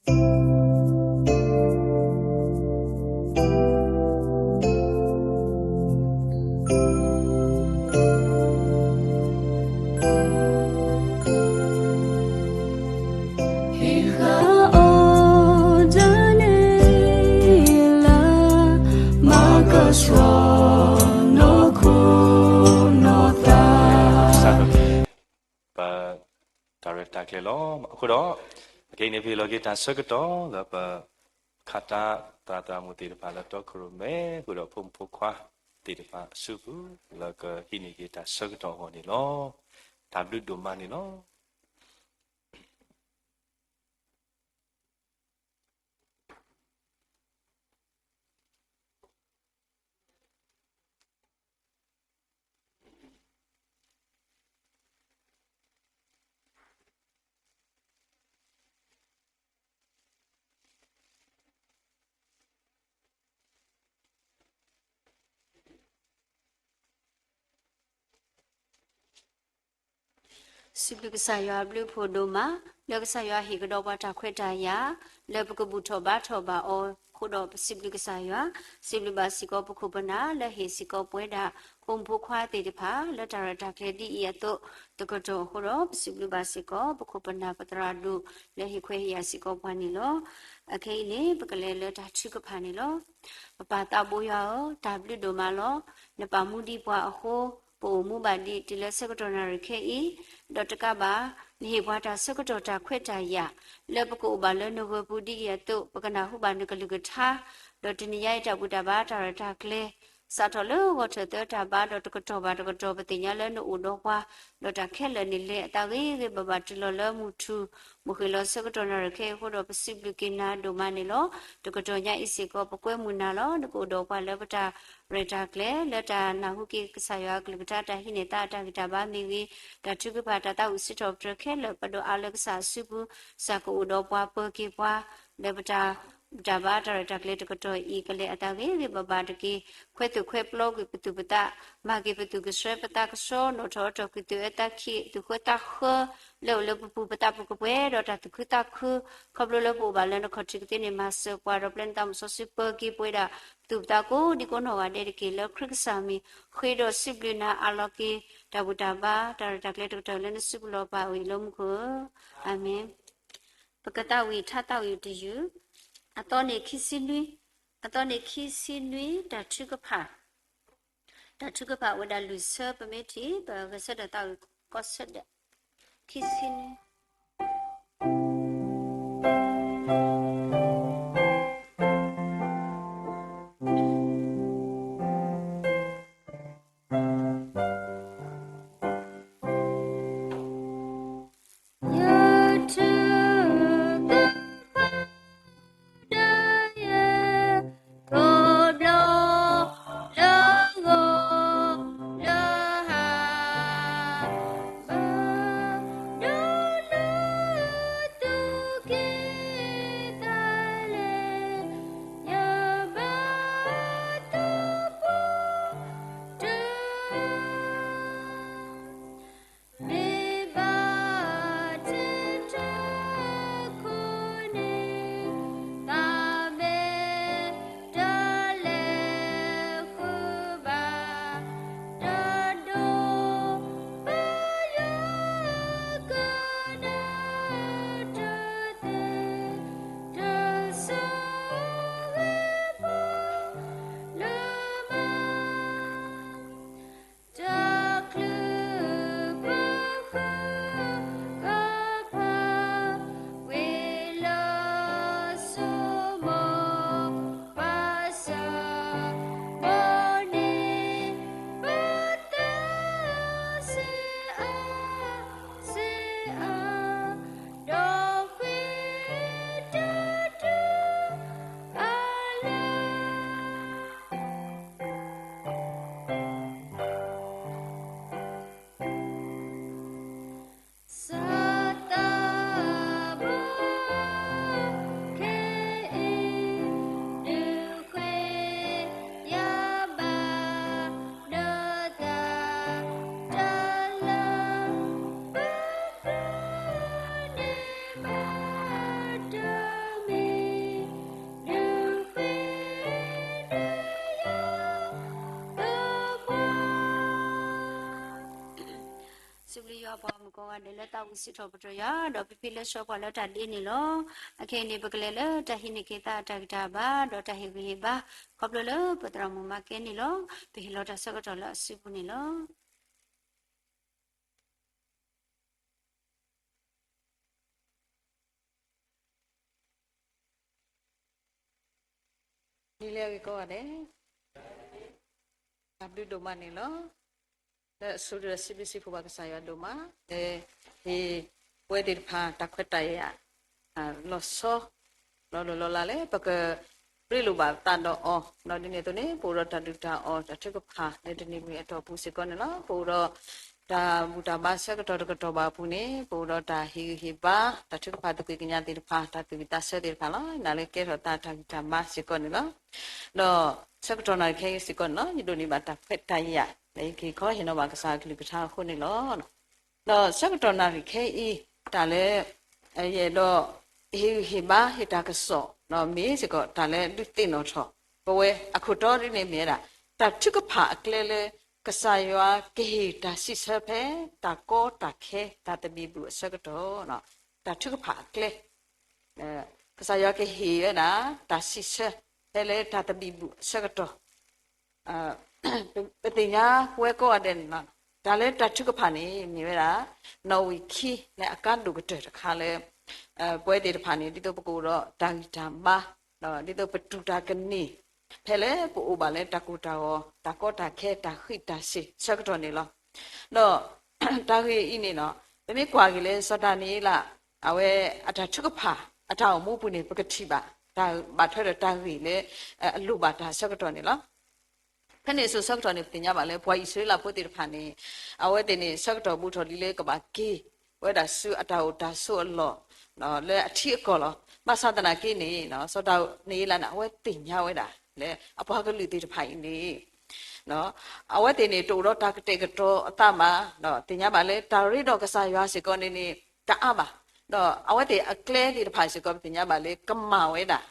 ဟ့ၣ်ဃာ်အီၤဒၣ်နဲလၣ်, မၤကဆှီနီၢ်ခိနီၢ်သး ပတၢ်ရဲၣ်တၢ်ကျဲၤလီၤ. အဃိဒီး အခဲအံၤန့ၣ် ပဟ့ၣ်လီၤက့ၤတၢ်ဆၢကတီၢ်လၢပ ခးတၢ်သရၣ်သရၣ်မုၣ်သ့ၣ်တဖၣ်လၢတီခိၣ်ရိၣ်မဲ ဃုာ်ဒီးဖိမုၣ်ဖိခွါသ့ၣ်တဖၣ်အစုပူၤ လၢကဟံးန့ၢ်က့ၤတၢ်ဆၢကတီၢ်အဂီၢ်န့ၣ်လီၤ. တၢ်ဘျုးဒိၣ်မးန့ၣ်လီၤ. စံးဘျုးကစၢ်ယွၤအဘျုးအဖှိၣ်ဒိၣ်မး လၢကစၢ်ယွၤဟ့ၣ်ကဒီးပှၤတၢ်ခွဲးတၢ်ယာ် လၢပကဘူၣ်ထီၣ်ဘါထီၣ်ဘၣ်အီၤအဃိဒီး ပစံးဘျုးကစၢ်ယွၤ, စံးဘျုးဘၣ်စ့ၢ်ကီးပခိၣ်ပနၢ် လၢဟ့ၣ်စ့ၢ်ကီးပဝဲဒၣ် ဖိမုၣ်ဖိခွါသ့ၣ်တဖၣ် လၢတၢ်ရဲၣ်တၢ်ကျဲၤဒ်အံၤအသိး သကတီၢ်အဃိဒီး ပစံးဘျုးဘၣ်စ့ၢ်ကီး ပခိၣ်ပနၢ်ပသရၣ်ဒိၣ် လၢဟ့ၣ်ခွဲးဟ့ၣ်ယာ်စ့ၢ်ကီးပှၤန့ၣ်လီၤ. အခဲအံၤန့ၣ် ပကလဲၤလၢတၢ်ထုကဖၣ်န့ၣ်လီၤ. ပပၢ်သးဘိယွၤဧၢ, တၢ်ဘျုးဒိၣ်မးလီၤ. နပာ်မူဒံးပှၤအဃိ ပအိၣ်မူဘၣ်ဒံးတုၤလၢဆၢကတီၢ်နၣ်ရံၣ်ခဲအံၤ, ဒီးတကးဘၣ် နဟ့ၣ်ပှၤတၢ်ဆၢကတီၢ်တၢ်ခွဲးတၢ်ယာ် လၢပကအိၣ်ဘၣ်လၢနဂၢၢ်ပူၤဒ်အံၤအသိး ပကနၢ်ဟူဘၣ်နကလုၢ်ကထါ, ဒီးတနံၤညါအံၤတၢ်ဘူၣ်တၢ်ဘါတၢ်ရဲၣ်တၢ်ကျဲၤ စးထီၣ်လၢဂီၤထၢၣ်သၢတၢ်ဘါ ဒီးတကတီၢ်ဘၣ်တကတီၢ် ပသ့ၣ်ညါလၢနအိၣ်ဒီးပှၤ, ဒီးတၢ်ခဲလၢာ်န့ၣ်လဲၤအသးဂ့ၤဂ့ၤဘၣ်ဘၣ်တုၤလီၤလၢမုၢ်ထူၣ် မုၢ်ဃ့ၢ်လီၤဆၢကတီၢ်နၣ်ရံၣ်ခဲအံၤအဃိဒီး ပစံးဘျုးက့ၤနၤဒိၣ်မးန့ၣ်လီၤ. တကတီၢ်ညါအံၤစ့ၢ်ကီး ပကွဲမုာ်နၤလီၤ. နကအိၣ်ဒီးပှၤလၢပတၢ်ရဲၣ်တၢ်ကျဲၤ လၢတၢ်နၢ်ဟူက့ၤကစၢ်ယွၤအကလုၢ်ကထါ တၢ်ဟံးန့ၢ်သါအတၢ်ဂံၢ်တၢ်ဘါမ့ၢ်ဂ့ၤ, တၢ်ထုကဖၣ်တၢ်သးဝံၣ်စံးထီၣ်ပတြၢၤခဲလၢာ် ပဒိးအါလၢကစၢ်အစုပူၤ, ကစၢ်ကအိၣ်ဒီးပှၤပၢၤက့ၤပှၤ လၢပတၢ် တၢ်ဘါတၢ်ရဲၣ်တၢ်ကျဲၤတကတီၢ်အံၤ ကလဲၤအသးဂ့ၤဂ့ၤဘၣ်ဘၣ်တက့ၢ်. ခွဲးသူၣ်ခွဲးပျီကွံာ်ပသူၣ်ပသး, မၤက့ၤပသူၣ်ကဆှီပသးကဆှီ, နီၣ်ထီၣ်အတီၢ်ကွံာ်သုးအၢသးခံ သူၣ်ဃၢသးဃၢ လၢအိၣ်လၢပပူၤ ပသးပူၤကပှဲၤဒီးတၢ်သူၣ်ခုသးခု, ခီဖျိလၢပအိၣ်ဘၣ်လၢနခီၣ်ထံးကသ့န့ၣ် မၤစၢၤပှၤဒီးပျဲနသးမုၢ်စီဆှံပၢၤက့ၤပဝဲဒၣ် ပသူၣ်ပသးကိးဒံကိးနီၢ်ဂၤဒဲးတက့ၢ်. လၢခရံာ်ကစၢ်မံၤ ဃ့ဒီးစံးဘျုးနၤအးလီၤက့ၤ တၢ်ဘူၣ်တၢ်ဘါ တၢ်ရဲၣ်တၢ်ကျဲၤတကတီၢ်လၢနစုပူၤလီၤ ပၢ်ဝံၤလၢမူခိၣ်ဧၢ, အၤမ့ၣ်. ပကသးဝံၣ်ထါသးဝံၣ်တယုၢ်, အသီန့ၣ်ခံဆံနွံ, အသီန့ၣ်ခံဆံနွံ တၢ်ထုကဖၣ်, တၢ်ထုကဖၣ်ဝဲဒၣ်လွံၢ်ဆၢ ပမ့ၢ်ထံၣ် ပဂဲၤဆၢထၢၣ်သးဝံၣ်ကီၢ်ဆၢဒၢး, ခံဆံနွံ ဒ်လၢသးဝံၣ်စံးထီၣ်ပတြၢၤယွၤ ဒီးဖံဖံလၢဆှၢပှၤလၢတၢ်ဒ့န့ၣ်လီၤ. အခဲအံၤန့ၣ် ပကလဲၤလၢတၢ်ဟံးန့ၢ်က့ၤသးအတၢ်ဂံၢ်တၢ်ဘါ ဒီးတၢ်ဟ့ၣ်ဂံၢ်ဟ့ၣ်ဘါ ခီဖျိလၢပသရၣ်မုၣ်မၤကဲန့ၣ်လီၤ. ပဟ့ၣ်လီၤတၢ်ဆၢကတီၢ်လၢအစုပူၤန့ၣ်လီၤ. ဒ်လဲၣ်ဂ့ၤကိးဂၤဒဲး, တၢ်ဘျုးဒိၣ်မးန့ၣ်လီၤ. လၢအဆိကတၢၢ်စံးဘျုးစံးဖှိၣ်ဘၣ်ကစၢ်ယွၤဒိၣ်မး, လၢဟ့ၣ်ပဝဲသ့ၣ်တဖၣ်တၢ်ခွဲးတၢ်ယာ် လီၤဆီ လီၤလိၢ်လီၤလးလၢ ပကရ့လိာ်ဘၣ်သးဒီးအီၤ, ဒီးဒ်န့ၣ်အသိးန့ၣ် ပအိၣ်ဒီးတၢ်ဒုၣ်တၢ်အီၣ် တၢ်ထုကဖၣ် လၢတနံၤမံၤအတီၢ်ပူၤစ့ၢ်ကီးန့ၣ်လီၤ. ပအိၣ်ဒီးတၢ်ဘူၣ်တၢ်ဘါဆၢကတီၢ်တကတီၢ်ဘၣ်အပူၤန့ၣ် ပအိၣ်ဒီးတၢ်ဟ့ၣ်ဂံၢ်ဟ့ၣ်ဘါ တၢ်ထုကဖၣ်သကွံာ်ကညးသ့ၣ်တဖၣ် တၢ်သူၣ်ဝံၣ်သးဆၢသ့ၣ်တဖၣ်လီၤ. နၤလၢကဲထီၣ်သးတၢ်ဂံၢ်တၢ်ဘါစ့ၢ်ကီးန့ၣ်လီၤ. ဒီးဆၢကတီၢ်နၣ်ရံၣ်ခဲအံၤစ့ၢ်ကီးန့ၣ်လီၤ, ယဒိးန့ၢ်ဘၣ်တၢ်ခွဲးတၢ်ယာ် လၢယကဟ့ၣ်ခီဟ့ၣ်နီၤဘၣ်ကစၢ်အကလုၢ်ကထါအဃိန့ၣ်လီၤ. ဒီးဆၢကတီၢ်နၣ်ရံၣ်ခဲအံၤ တၢ်လၢ ယအဲၣ်ဒိး ဟ့ၣ်ဂံၢ်ဟ့ၣ်ဘါ ဟ့ၣ်တၢ်ကစီၣ် ဒီးမ့ၢ်စ့ၢ်ကီးတၢ်လၢဒုးသ့ၣ်နီၣ်ထီၣ် ပဝဲအခိၣ်တီဒ်န့ၣ်မ့ၢ်ဝဲဒၣ် တၢ်ထုကဖၣ်အကျဲလၢ ကစၢ်ယွၤကဟ့ၣ်တၢ်စံးဆၢဖဲ တၢ်ကီတၢ်ခဲ တၢ်သဘံၣ်ဘုၣ်အဆၢကတီၢ်, တၢ်ထုကဖၣ်အကျဲ ကစၢ်ယွၤကဟ့ၣ်ဝဲဒၣ် တၢ်စံးဆၢ ဖဲလၢတၢ်သဘံၣ်ဘုၣ်အဆၢကတီၢ် ပသ့ၣ်ညါပဝဲကိးဂၤဒဲးန့ၣ်လီၤ. တၢ်လၢတၢ်ထုကဖၣ်န့ၣ် မ့ၢ်ဝဲဒၣ် နီၣ်ဝံာ်ခံလၢအကါဒိၣ်ကတၢၢ်တခါလၢ ပဝဲသ့ၣ်တဖၣ်န့ၣ် ဒ်သိးပကအိၣ်ဒီးတၢ်ဂံၢ်တၢ်ဘါ ဒ်သိးပတူၢ်တၢ်ကန့ၢ် ဖဲလၢပအိၣ်ဘၣ်လၢတၢ်ကိၢ်တၢ်ဂီၤ တၢ်ကီတၢ်ခဲ တၢ်ဃံးတၢ်စ့ၤဆၢကတီၢ်န့ၣ်လီၤ. ဒီး တၢ်ဂ့ၢ်အံၤန့ၣ်လီၤ, ပမ့ၢ်ကွၢ်က့ၤလၢစီၤဒၤနံးယ့လး အဝဲအတၢ်ထုကဖၣ် အတၢ်အိၣ်မူအပူၤန့ၣ် ပကထံၣ်ဘၣ် တၢ်ဘၣ်ထွဲဒီးတၢ်ဂ့ၢ်လၢ အလိၣ်ဘၣ်တၢ်ဆၢကတီၢ်န့ၣ်လီၤ. ဖဲန့ၣ်အစိၤဆၢကတီၢ်န့ၣ် ပသ့ၣ်ညါဘၣ်လၢ ပှၤအံၣ်စရ့လးဖိသ့ၣ်တဖၣ်န့ၣ် အဝဲသ့ၣ်န့ၣ် ဆၢကတီၢ်ဘူးထီၣ်ဒ်လၢကဘၣ်က့ၤဝဲဒၣ်ဆူအတၢ်အိၣ်တၢ်ဆိးအလီၢ် လၢအထံအကီၢ်လီၤ. ဘၣ်ဆၣ်သနာ်က့န့ၣ် စီၤဒၤနံးယ့လးန့ၣ် အဝဲသ့ၣ်ညါဝဲဒၣ်လၢ အပှၤကလုာ်သ့ၣ်တဖၣ်အံၤန့ၣ် အဝဲသ့ၣ်န့ၣ် တအိၣ်ဒီးတၢ်ကတဲာ်ကတီၤအသးဘၣ်, ဒီးသ့ၣ်ညါဘၣ်လၢ တၢ်ရ့ဒီးကစၢ်ယွၤစ့ၢ်ကီးန့ၣ်န့ၣ် တအါဘၣ်. ဒီးအဝဲသ့ၣ်အကျဲသ့ၣ်တဖၣ်စ့ၢ်ကီး ပသ့ၣ်ညါဘၣ်လၢ ကမၣ်ဝဲဒၣ်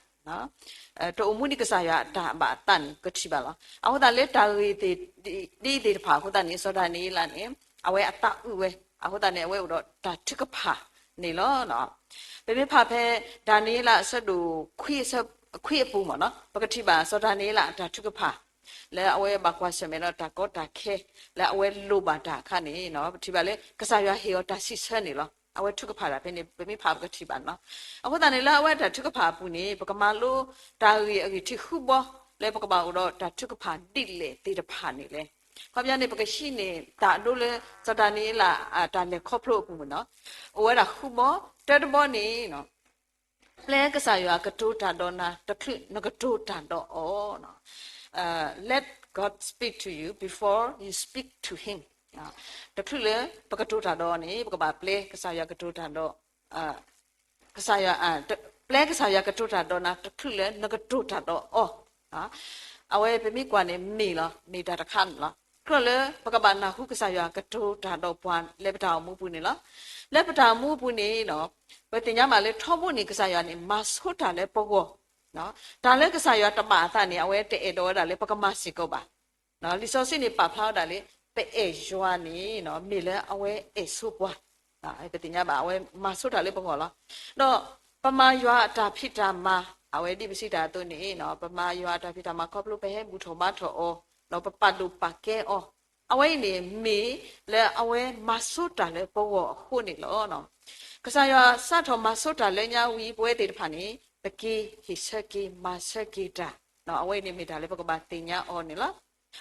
တအိၣ်မူဒ်ကစၢ်ယွၤအတၢ်ဘၣ်အသးန့ၣ် ပကထံၣ်ဘၣ်လီၤ. အဃိသတးလၢတၢ်ဂ့ၢ်သ့ၣ် ဒ်အံၤသ့ၣ်တဖၣ်အဃိသတးန့ၣ် စီၤဒၤနံးယ့လးန့ၣ် အဝဲအသးအုးဝဲ, အဃိသတးန့ၣ် အဝဲအိၣ်ဒီးတၢ်ထုကဖၣ်န့ၣ်လီၤ. ပမ့ၢ်ဖးဖဲ ဒၤနံးယ့လးအဆၢဒိၣ်ခွံအပူၤမ့ၢ်နီၤ ပကထံၣ်ဘၣ်စီၤဒၤနံးယ့လးအတၢ်ထုကဖၣ် လၢအဝဲဘၣ်ကွၢ်ဆၢၣ်မဲာ်ဒီးတၢ်ကီတၢ်ခဲ လၢအဝဲလိၣ်ဘၣ်တၢ်အခါန့ၣ် ပထံၣ်ဘၣ်လၢ ကစၢ်ယွၤဟ့ၣ်အီၤတၢ်စံးဆၢန့ၣ်လီၤ. အဝဲထုကဖၣ်တၢ်ဖဲန့ၣ် ပမ့ၢ်ဖးပကထံၣ်ဘၣ်န့ၣ်လီၤ. အဃိသတးန့ၣ် လၢအဝဲတၢ်ထုကဖၣ်အပူၤန့ၣ် ပကမၤလိတၢ်ဂ့ၢ်အဂံၢ်ထံးဃုဘီ လၢပကဘၣ်အိၣ်ဒီးတၢ်ထုကဖၣ်ဒ်လဲၣ်သ့ၣ်တဖၣ်န့ၣ်လဲၣ်. ခီပညီန့ၣ် ပကဟံးန့ၢ်တၢ်အဒိလၢ စီၤဒၤနံးယ့လး တၢ်လဲၤခီဖျိအပူၤန့ၣ် အိၣ်ဝဲဒၣ်ဃုဘီ, တၢတဘီန့ၣ် ပျဲကစၢ်ယွၤကတိၤတၢ်ဒီးနၤ တချုးနကတိၤတၢ်ဒီးအီၤ. Let God speak to you before you speak to him. တချုးလၢပကတိၤတၢ်ဒီးအီၤန့ၣ် ပကဘၣ်ပျဲကစၢ်ယွၤကတိၤတၢ်ဒီး ကစၢ်ယွၤ ပျဲကစၢ်ယွၤကတိၤတၢ်ဒီးနၤ တချုးလၢနကတိၤတၢ်ဒီးအီၤ. အဝဲပမ့ၢ်ကွၢ်န့ၣ်မ့ၢ်လီၤ, မ့ၢ်တၢ်တခါန့ၣ်လီၤ. ကြၢးလၢပကဘၣ်နၢ်ဟူကစၢ်ယွၤကတိၤတၢ်ဒီးပှၤလၢပတၢ်အိၣ်မူပူၤန့ၣ်လီၤ. လၢပတၢ်အိၣ်မူပူၤန့ၣ် ပသ့ၣ်ညါဘၣ်လၢထီဘိန့ၣ် ကစၢ်ယွၤန့ၣ် မၤဆိတၢ်လၢပဂီၢ်, တၢ်လၢကစၢ်ယွၤတဘၣ်အသးန့ၣ် အဝဲတအဲၣ်ဒိးဝဲဒၣ်လၢပကမၤစ့ၢ်ကီးဘၣ်. လံာ်စီဆှံန့ၣ် ပာ်ဖျါဝဲဒၣ်လၢ ပအဲၣ်ယွၤန့ၣ် မ့ၢ်လၢအဝဲအဲၣ်ဆိပှၤ, ပသ့ၣ်ညါဘၣ် အဝဲမၤဆိတၢ်လၢပဂီၢ်လီၤ. ဒီးပမၤယွၤအတၢ်ဖံးတၢ်မၤ အဝဲဒ်ပစံးတၢ်အသိးန့ၣ် ပမၤယွၤအတၢ်ဖံးတၢ်မၤခီဖျိ ပဟဲဘူၣ်ထီၣ်ဘါထီၣ်အီၤ, ဒီးပပာ်ဒိၣ်ပာ်ကဲအီၤ, အဝဲအံၤန့ၣ် မ့ၢ်လၢအဝဲမၤဆိတၢ်လၢပဂီၢ်အဃိန့ၣ်လီၤ. ကစၢ်ယွၤစးထီၣ်မၤဆိတၢ်လၢညါဝံၤ ပဝဲသ့ၣ်တဖၣ်န့ၣ် ပက့ၤဟ့ၣ်ဆၢက့ၤမၤဆၢက့ၤတၢ်, အဝဲအံၤန့ၣ်မ့ၢ်တၢ်လၢပကဘၣ်သ့ၣ်ညါအီၤန့ၣ်လီၤ.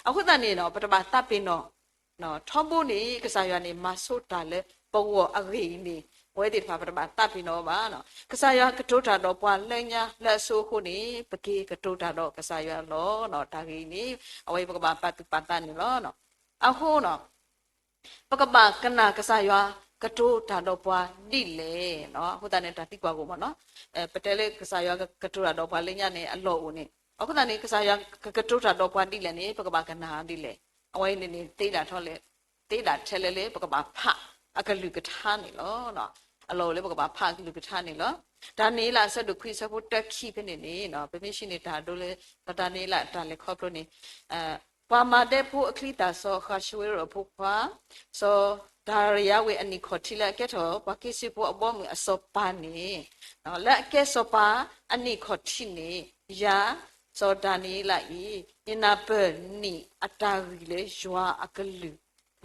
အဃိသတးန့ၣ် ပတဘၣ်သးပ့ၤနီၣ် ထီဘိန့ၣ် ကစၢ်ယွၤန့ၣ် မၤဆိတၢ်လၢပဂီၢ်အဂ့ၢ်အံၤန့ၣ် ပဝဲသ့ၣ်တဖၣ်ပတဘၣ်သးပ့ၤနီၣ်အီၤဘၣ်. ကစၢ်ယွၤကတိၤတၢ်ဒီးပှၤလၢညါလၢအဆိအဃိန့ၣ် ပက့ၤကတိၤတၢ်ဒီးကစၢ်ယွၤလီၤ. တၢ်ဂ့ၢ်အံၤန့ၣ် အဝဲပကဘၣ်ပာ်သူၣ်ပာ်သးန့ၣ်လီၤ. အဃိ ပကဘၣ်ကနၣ်ကစၢ်ယွၤကတိၤတၢ်ဒီးပှၤဒ်လဲၣ်. အဃိသတးန့ၣ် တၢ်သံကွၢ်အိၣ်မ့ၢ်နီၤ, ပတဲလၢကစၢ်ယွၤကတိၤတၢ်ဒီးပှၤလၢညါန့ၣ် အလီၢ်အိၣ်န့ၣ်, အဃိသတးန့ၣ် ကစၢ်ယွၤကကတိၤတၢ်ဒီးပှၤဒ်လဲၣ်န့ၣ် ပကဘၣ်ကနၣ်ဒ်လဲၣ်. အဝဲအံၤန့ၣ်န့ၣ် သ့ဒၣ်ထဲလဲၣ်, သ့ဒၣ်ထဲလဲၣ်လၢပကဘၣ်ဖးအကလုၢ်ကထါန့ၣ်လီၤ. အလီၢ်အိၣ်လၢပကဘၣ်ဖးအကလုၢ်ကထါန့ၣ်လီၤ. တၢ်န့ၣ်လၢအဆၢဒိၣ်ခွံအဆၢဖိတၢခံဖဲန့ၣ်န့ၣ် ပမ့ၢ်ဟံးန့ၢ်တၢ်ဒိလၢ စီၤဒၤနံးယ့လးတၢ်လဲၤခီဖျိန့ၣ် ပှၤမၤဒဲဖိအချံသၣ် စီၤအဃၤၡူဝ့ရိၣ်အဖိခွါ, စီၤ ဒၤရံယါဝ့ၤအနံၣ်ခီၣ်ထံးလၢအကဲထီၣ်ပှၤက့ၤစ့ၢ်ဖိအဘီအမုၢ်အစီၤပၤန့ၣ်, လၢအကဲစီၤပၤအနံၣ်ခီၣ်ထံးန့ၣ်, ယၤ စီၤဒၤနံးယ့လးအံၤ ယနၢ်ပၢၢ်နံၣ်အတၢ်ဂံၢ်လၢယွၤအကလုၢ်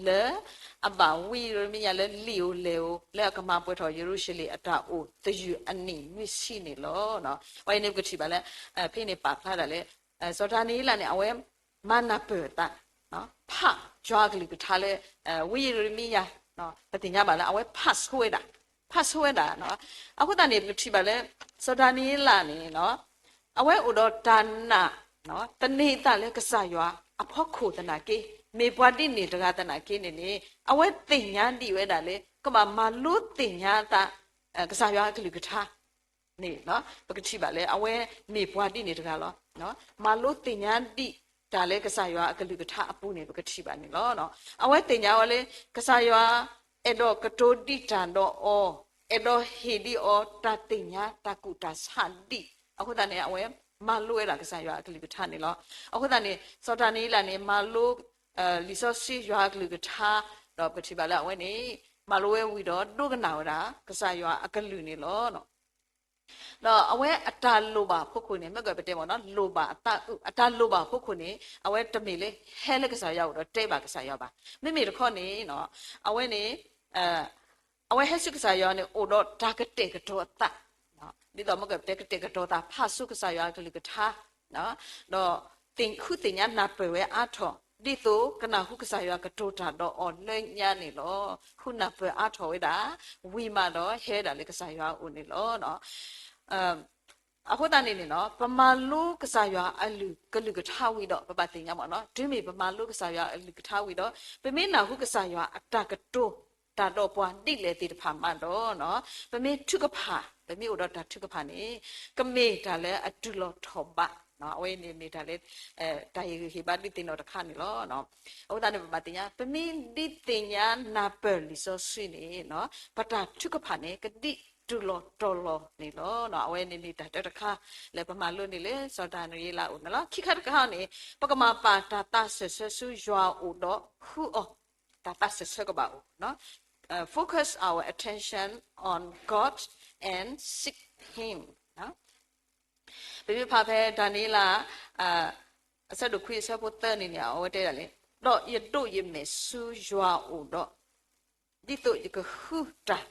လၢအဘၣ်ဝံယံးရမံယၤလၢလံာ်ဧိၤလဲၢ်ဧိၤ လၢအကမၤပှဲၤထီၣ်ယရူၤၡလ့ၣ်အတၢ်အိၣ်သယုၢ်အနံၣ်နွံဆံန့ၣ်လီၤ. အဝဲန့ၣ်ပကထံၣ်ဘၣ်လၢ ဖဲန့ၣ်ပာ်ဖျါဒၣ်လၢ စီၤဒၤနံးယ့လးန့ၣ် အဝဲမၤနၢ်ပၢၢ်အသး ဖးယွၤအကလုၢ်ကထါလၢ ဝံယံးရမံယၤ, ပသ့ၣ်ညါဘၣ်လၢအဝဲ pass ဝဲဒၣ်, pass ဝဲဒၣ်. အဃိသတးန့ၣ် ပကထံၣ်ဘၣ်လၢ စီၤဒၤနံးယ့လးန့ၣ် အဝဲအိၣ်ဒီးတၢ်နာ် သန့ၤအသးလၢကစၢ်ယွၤအဖီခိၣ်သနာ်က့, မ့ၢ်ပှၤဒ်န့ၣ်တဂၤသနာ်က့န့ၣ်န့ၣ် အဝဲသ့ၣ်ညါဒံးဝဲဒၣ်လၢ ကဘၣ်မၤလိသ့ၣ်ညါအသး ကစၢ်ယွၤအကလုၢ်ကထါန့ၣ် ပကထံၣ်ဘၣ်လၢ အဝဲမ့ၢ်ပှၤဒ်န့ၣ်တဂၤလီၤ. မၤလိသ့ၣ်ညါဒံးတၢ်လၢကစၢ်ယွၤအကလုၢ်ကထါအပူၤန့ၣ် ပကထံၣ်ဘၣ်န့ၣ်လီၤ. အဝဲသ့ၣ်ညါဝဲလၢ ကစၢ်ယွၤ အဲၣ်ဒိးကတိၤဒံးတၢ်ဒီးအီၤ, အဲၣ်ဒိးဟ့ၣ်ဒံးအီၤ တၢ်သ့ၣ်ညါတၢ်ကူၣ်တၢ်ဆးဒံး, အဃိသတးန့ၣ် အဝဲမၤလိဝဲဒၣ်ကစၢ်ယွၤအကလုၢ်ကထါန့ၣ်လီၤ. အဃိသတးန့ၣ် စီၤဒၤနံးယ့လးန့ၣ် မၤလိ လံာ်စီဆှံယွၤအကလုၢ်ကထါ, ဒီးပကထံၣ်ဘၣ်လၢအဝဲန့ၣ် မၤလိဝဲဝံၤဒီးဒိကနၣ်ဝဲဒၣ် ကစၢ်ယွၤအကလုၢ်န့ၣ်လီၤ. ဒီးအဝဲအတၢ်လိၣ်ဘၣ်အဖီခိၣ်န့ၣ် မ့ၢ်ကပတဲမ့ၢ်နီၤ လိၣ်ဘၣ်အသးအုး အတၢ်လိၣ်ဘၣ်အဖီခိၣ်န့ၣ် အဝဲတမ့ၢ်လၢဟဲလၢကစၢ်ယွၤအအိၣ်ဒီးတဲဘၣ်ကစၢ်ယွၤဘၣ်. မ့မ့ၢ်တခီန့ၣ် အဝဲန့ၣ် အဝဲဟဲဆူကစၢ်ယွၤန့ၣ် အိၣ်ဒီးတၢ်ကတဲာ်ကတီၤအသး, ဒ်သိးမ့ၢ်ကပတဲကတဲာ်ကတီၤသး ဖးဆူကစၢ်ယွၤအကလုၢ်ကထါ, ဒီးဃုသ့ၣ်ညါနၢ်ပၢၢ်ဝဲအါထီၣ် ဒ်သိးကနၢ်ဟူကစၢ်ယွၤကတိၤတၢ်ဒီးအီၤလၢညါန့ၣ်လီၤ. ဃုနၢ်ပၢၢ်အါထီၣ်ဝဲဒၣ် ဝံၤမးဒီးဟဲဝဲဒၣ်လၢကစၢ်ယွၤအအိၣ်န့ၣ်လီၤ. အဃိသတးန့ၣ်န့ၣ် ပမၤလိကစၢ်ယွၤအကလုၢ်ကထါဝံၤဒီး ပဘၣ်သ့ၣ်ညါမ့ၢ်နီၤ တုၤမ့ၢ်ပမၤလိကစၢ်ယွၤအကလုၢ်ကထါဝံၤဒီး ပမ့ၢ်နၢ်ဟူကစၢ်ယွၤအတၢ်ကတိၤတၢ်ဒီးပှၤဒ်လဲၣ်သ့ၣ်တဖၣ်မးဒီး ပမ့ၢ်ထုကဖၣ် ပမ့ၢ်အိၣ်ဒီးတၢ်ထုကဖၣ်န့ၣ် ကမ့ၢ်တၢ်လၢအတုၤလီၤထီၣ်ဘး, အဝဲန့ၣ်မ့ၢ်တၢ်လၢ တၢ်ဟ့ၣ်ဂံၢ်ဟ့ၣ်ဘါဒုးသ့ၣ်နီၣ်တခါန့ၣ်လီၤ. အဃိသတးန့ၣ် ပဘၣ်သ့ၣ်ညါ ပမ့ၢ်ဒ်သ့ၣ်ညါနၢ်ပၢၢ်လံာ်စီဆှံန့ၣ် ပတၢ်ထုကဖၣ်န့ၣ် ကဒံးတုၤလီၤတီၤလီၤန့ၣ်လီၤ. အဝဲန့ၣ်မ့ၢ်တၢ်တၢတခါ လၢပမၤလိန့ၢ်လၢစီၤဒၤနံးယ့လးအအိၣ်န့ၣ်လီၤ. ခံခါတခါန့ၣ် ပကမၤပာ်တၢ်သးစၢၢ်ဆၢဆူယွၤအအိၣ်ဒီးဃုအီၤ, တၢ်သးစၢၢ်ဆၢကဘၣ်အိၣ် Focus our attention on God and seek Him. ပမ့ၢ်ဖးဖဲဒၤနံးယ့လး အဆၢဒိၣ်ခွံအဆၢဖိသၢန့ၣ်န့ၣ် အဝဲတဲဒၣ်လံ, ဒီးယဒိးယမဲာ်ဆူယွၤအအိၣ်ဒီး ဒ်သိးယကဃုတၢ်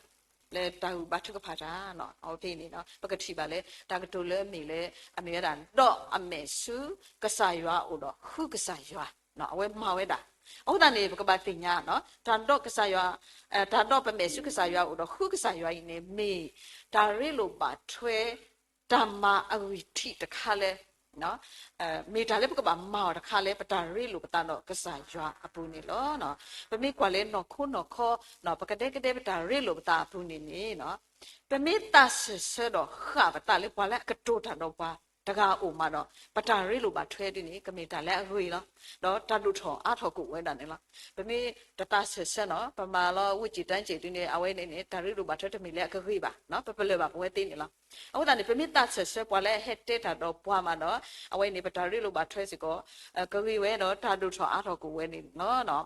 လၢတၢ်ဂံၢ်ဘါထုကဖၣ်တၢ်, အဝဲဖဲအံၤန့ၣ် ပကထံၣ်ဘၣ်လၢ တၢ်ကတိၤလၢအမ့ၢ်လၢ အမ့ၢ်ဝဲဒၣ် ဒီးအမဲာ်ဆူကစၢ်ယွၤအအိၣ်ဒီးဃုကစၢ်ယွၤ, အဝဲမၤဝဲဒၣ်. အဃိသတးန့ၣ် ပကဘၣ်သ့ၣ်ညါ တၢ်ဒီးကစၢ်ယွၤ တၢ်ဒီးပမဲာ်ဆူကစၢ်ယွၤအအိၣ်ဒီးဃုကစၢ်ယွၤအံၤန့ၣ် မ့ၢ်တၢ်ရ့လိာ်ဘၣ်ထွဲ တၢ်မၤအဂံၢ်ထံးတခါလၢ မ့ၢ်တၢ်လၢပကဘၣ်မၤအီၤတခါလၢ ပတၢ်ရ့လိာ်ပသးဒီးကစၢ်ယွၤအပူၤန့ၣ်လီၤ. ပမ့ၢ်ကွၢ်လၢနီၢ်ခိနီၢ်ခီ ပကဒဲကဒဲပတၢ်ရ့လိာ်ပသးအပူၤန့ၣ်န့ၣ် ပမ့ၢ်သးစၢၢ်ဆၢဒီးဃၣ်ပသးလၢပှၤလၢအကတိၤတၢ်ဒီးပှၤတဂၤအအိၣ်မးဒီး ပတၢ်ရ့လိာ်ဘၣ်ထွဲဒ်န့ၣ် ကမ့ၢ်တၢ်လၢအဂ့ၤလီၤ. ဒီးတၢ်ဒိၣ်ထီၣ်အါထီၣ်ကအိၣ်ဝဲဒၣ်န့ၣ်လီၤ. ပမ့ၢ်တသးစၢၢ်ဆၢနီၤ ပမၤလီၤဝ့ၢ်စံၣ်တၢ်စံၣ်ဒ်န့ၣ် အဝဲန့ၣ်န့ၣ် တၢ်ရ့လိာ်ဘၣ်ထွဲတမ့ၢ်လၢအကဂ့ၤဘၣ်, ပပလၢၢ်ဘၣ်ပဝဲသ့န့ၣ်လီၤ. အဃိသတးန့ၣ် ပမ့ၢ်သးစၢၢ်ဆၢပှၤလၢအဟဲတဲတၢ်ဒီးပှၤမးဒီး အဝဲန့ၣ် ပတၢ်ရ့လိာ်ဘၣ်ထွဲစ့ၢ်ကီး ကဂ့ၤဝဲဒီးတၢ်ဒိၣ်ထီၣ်အါထီၣ်ကအိၣ်ဝဲန့ၣ်လီၤ.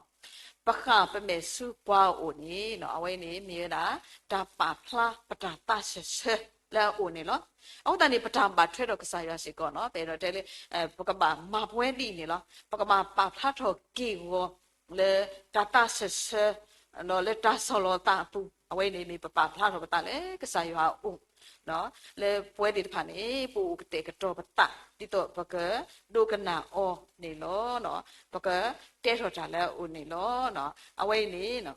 ပဃၣ်ပမဲာ်ဆူပှၤအအိၣ်န့ၣ် အဝဲန့ၣ်မ့ၢ်ဝဲဒၣ် တၢ်ပာ်ဖျါပတၢ်သးစၢၢ်ဆၢလၢအအိၣ်န့ၣ်လီၤ. အဃိသတးန့ၣ် ပတၢ်ဘၣ်ထွဲဒီးကစၢ်ယွၤစ့ၢ်ကီးနီၤ ပအဲၣ်ဒိးတဲလၢ ပကဘၣ်မၤပဝဲဒ်အံၤန့ၣ်လီၤ. ပကဘၣ်ပာ်ဖျါထီၣ်က့ၢ်ဂီၤ လၢတၢ်သးစၢၢ်ဆၢ လၢတၢ်ဆီၣ်လီၤသးအပူၤ အဝဲန့ၣ်မ့ၢ်ပပာ်ဖျါထီၣ်ပသးလၢကစၢ်ယွၤအအိၣ် လၢပဝဲသ့ၣ်တဖၣ်န့ၣ် ပအိၣ်ကတဲာ်ကတီၤပသး ဒ်သိးပကဒိကနၣ်အီၤန့ၣ်လီၤ. ပကတဲထီၣ်တၢ်လၢအအိၣ်န့ၣ်လီၤ. အဝဲအံၤန့ၣ်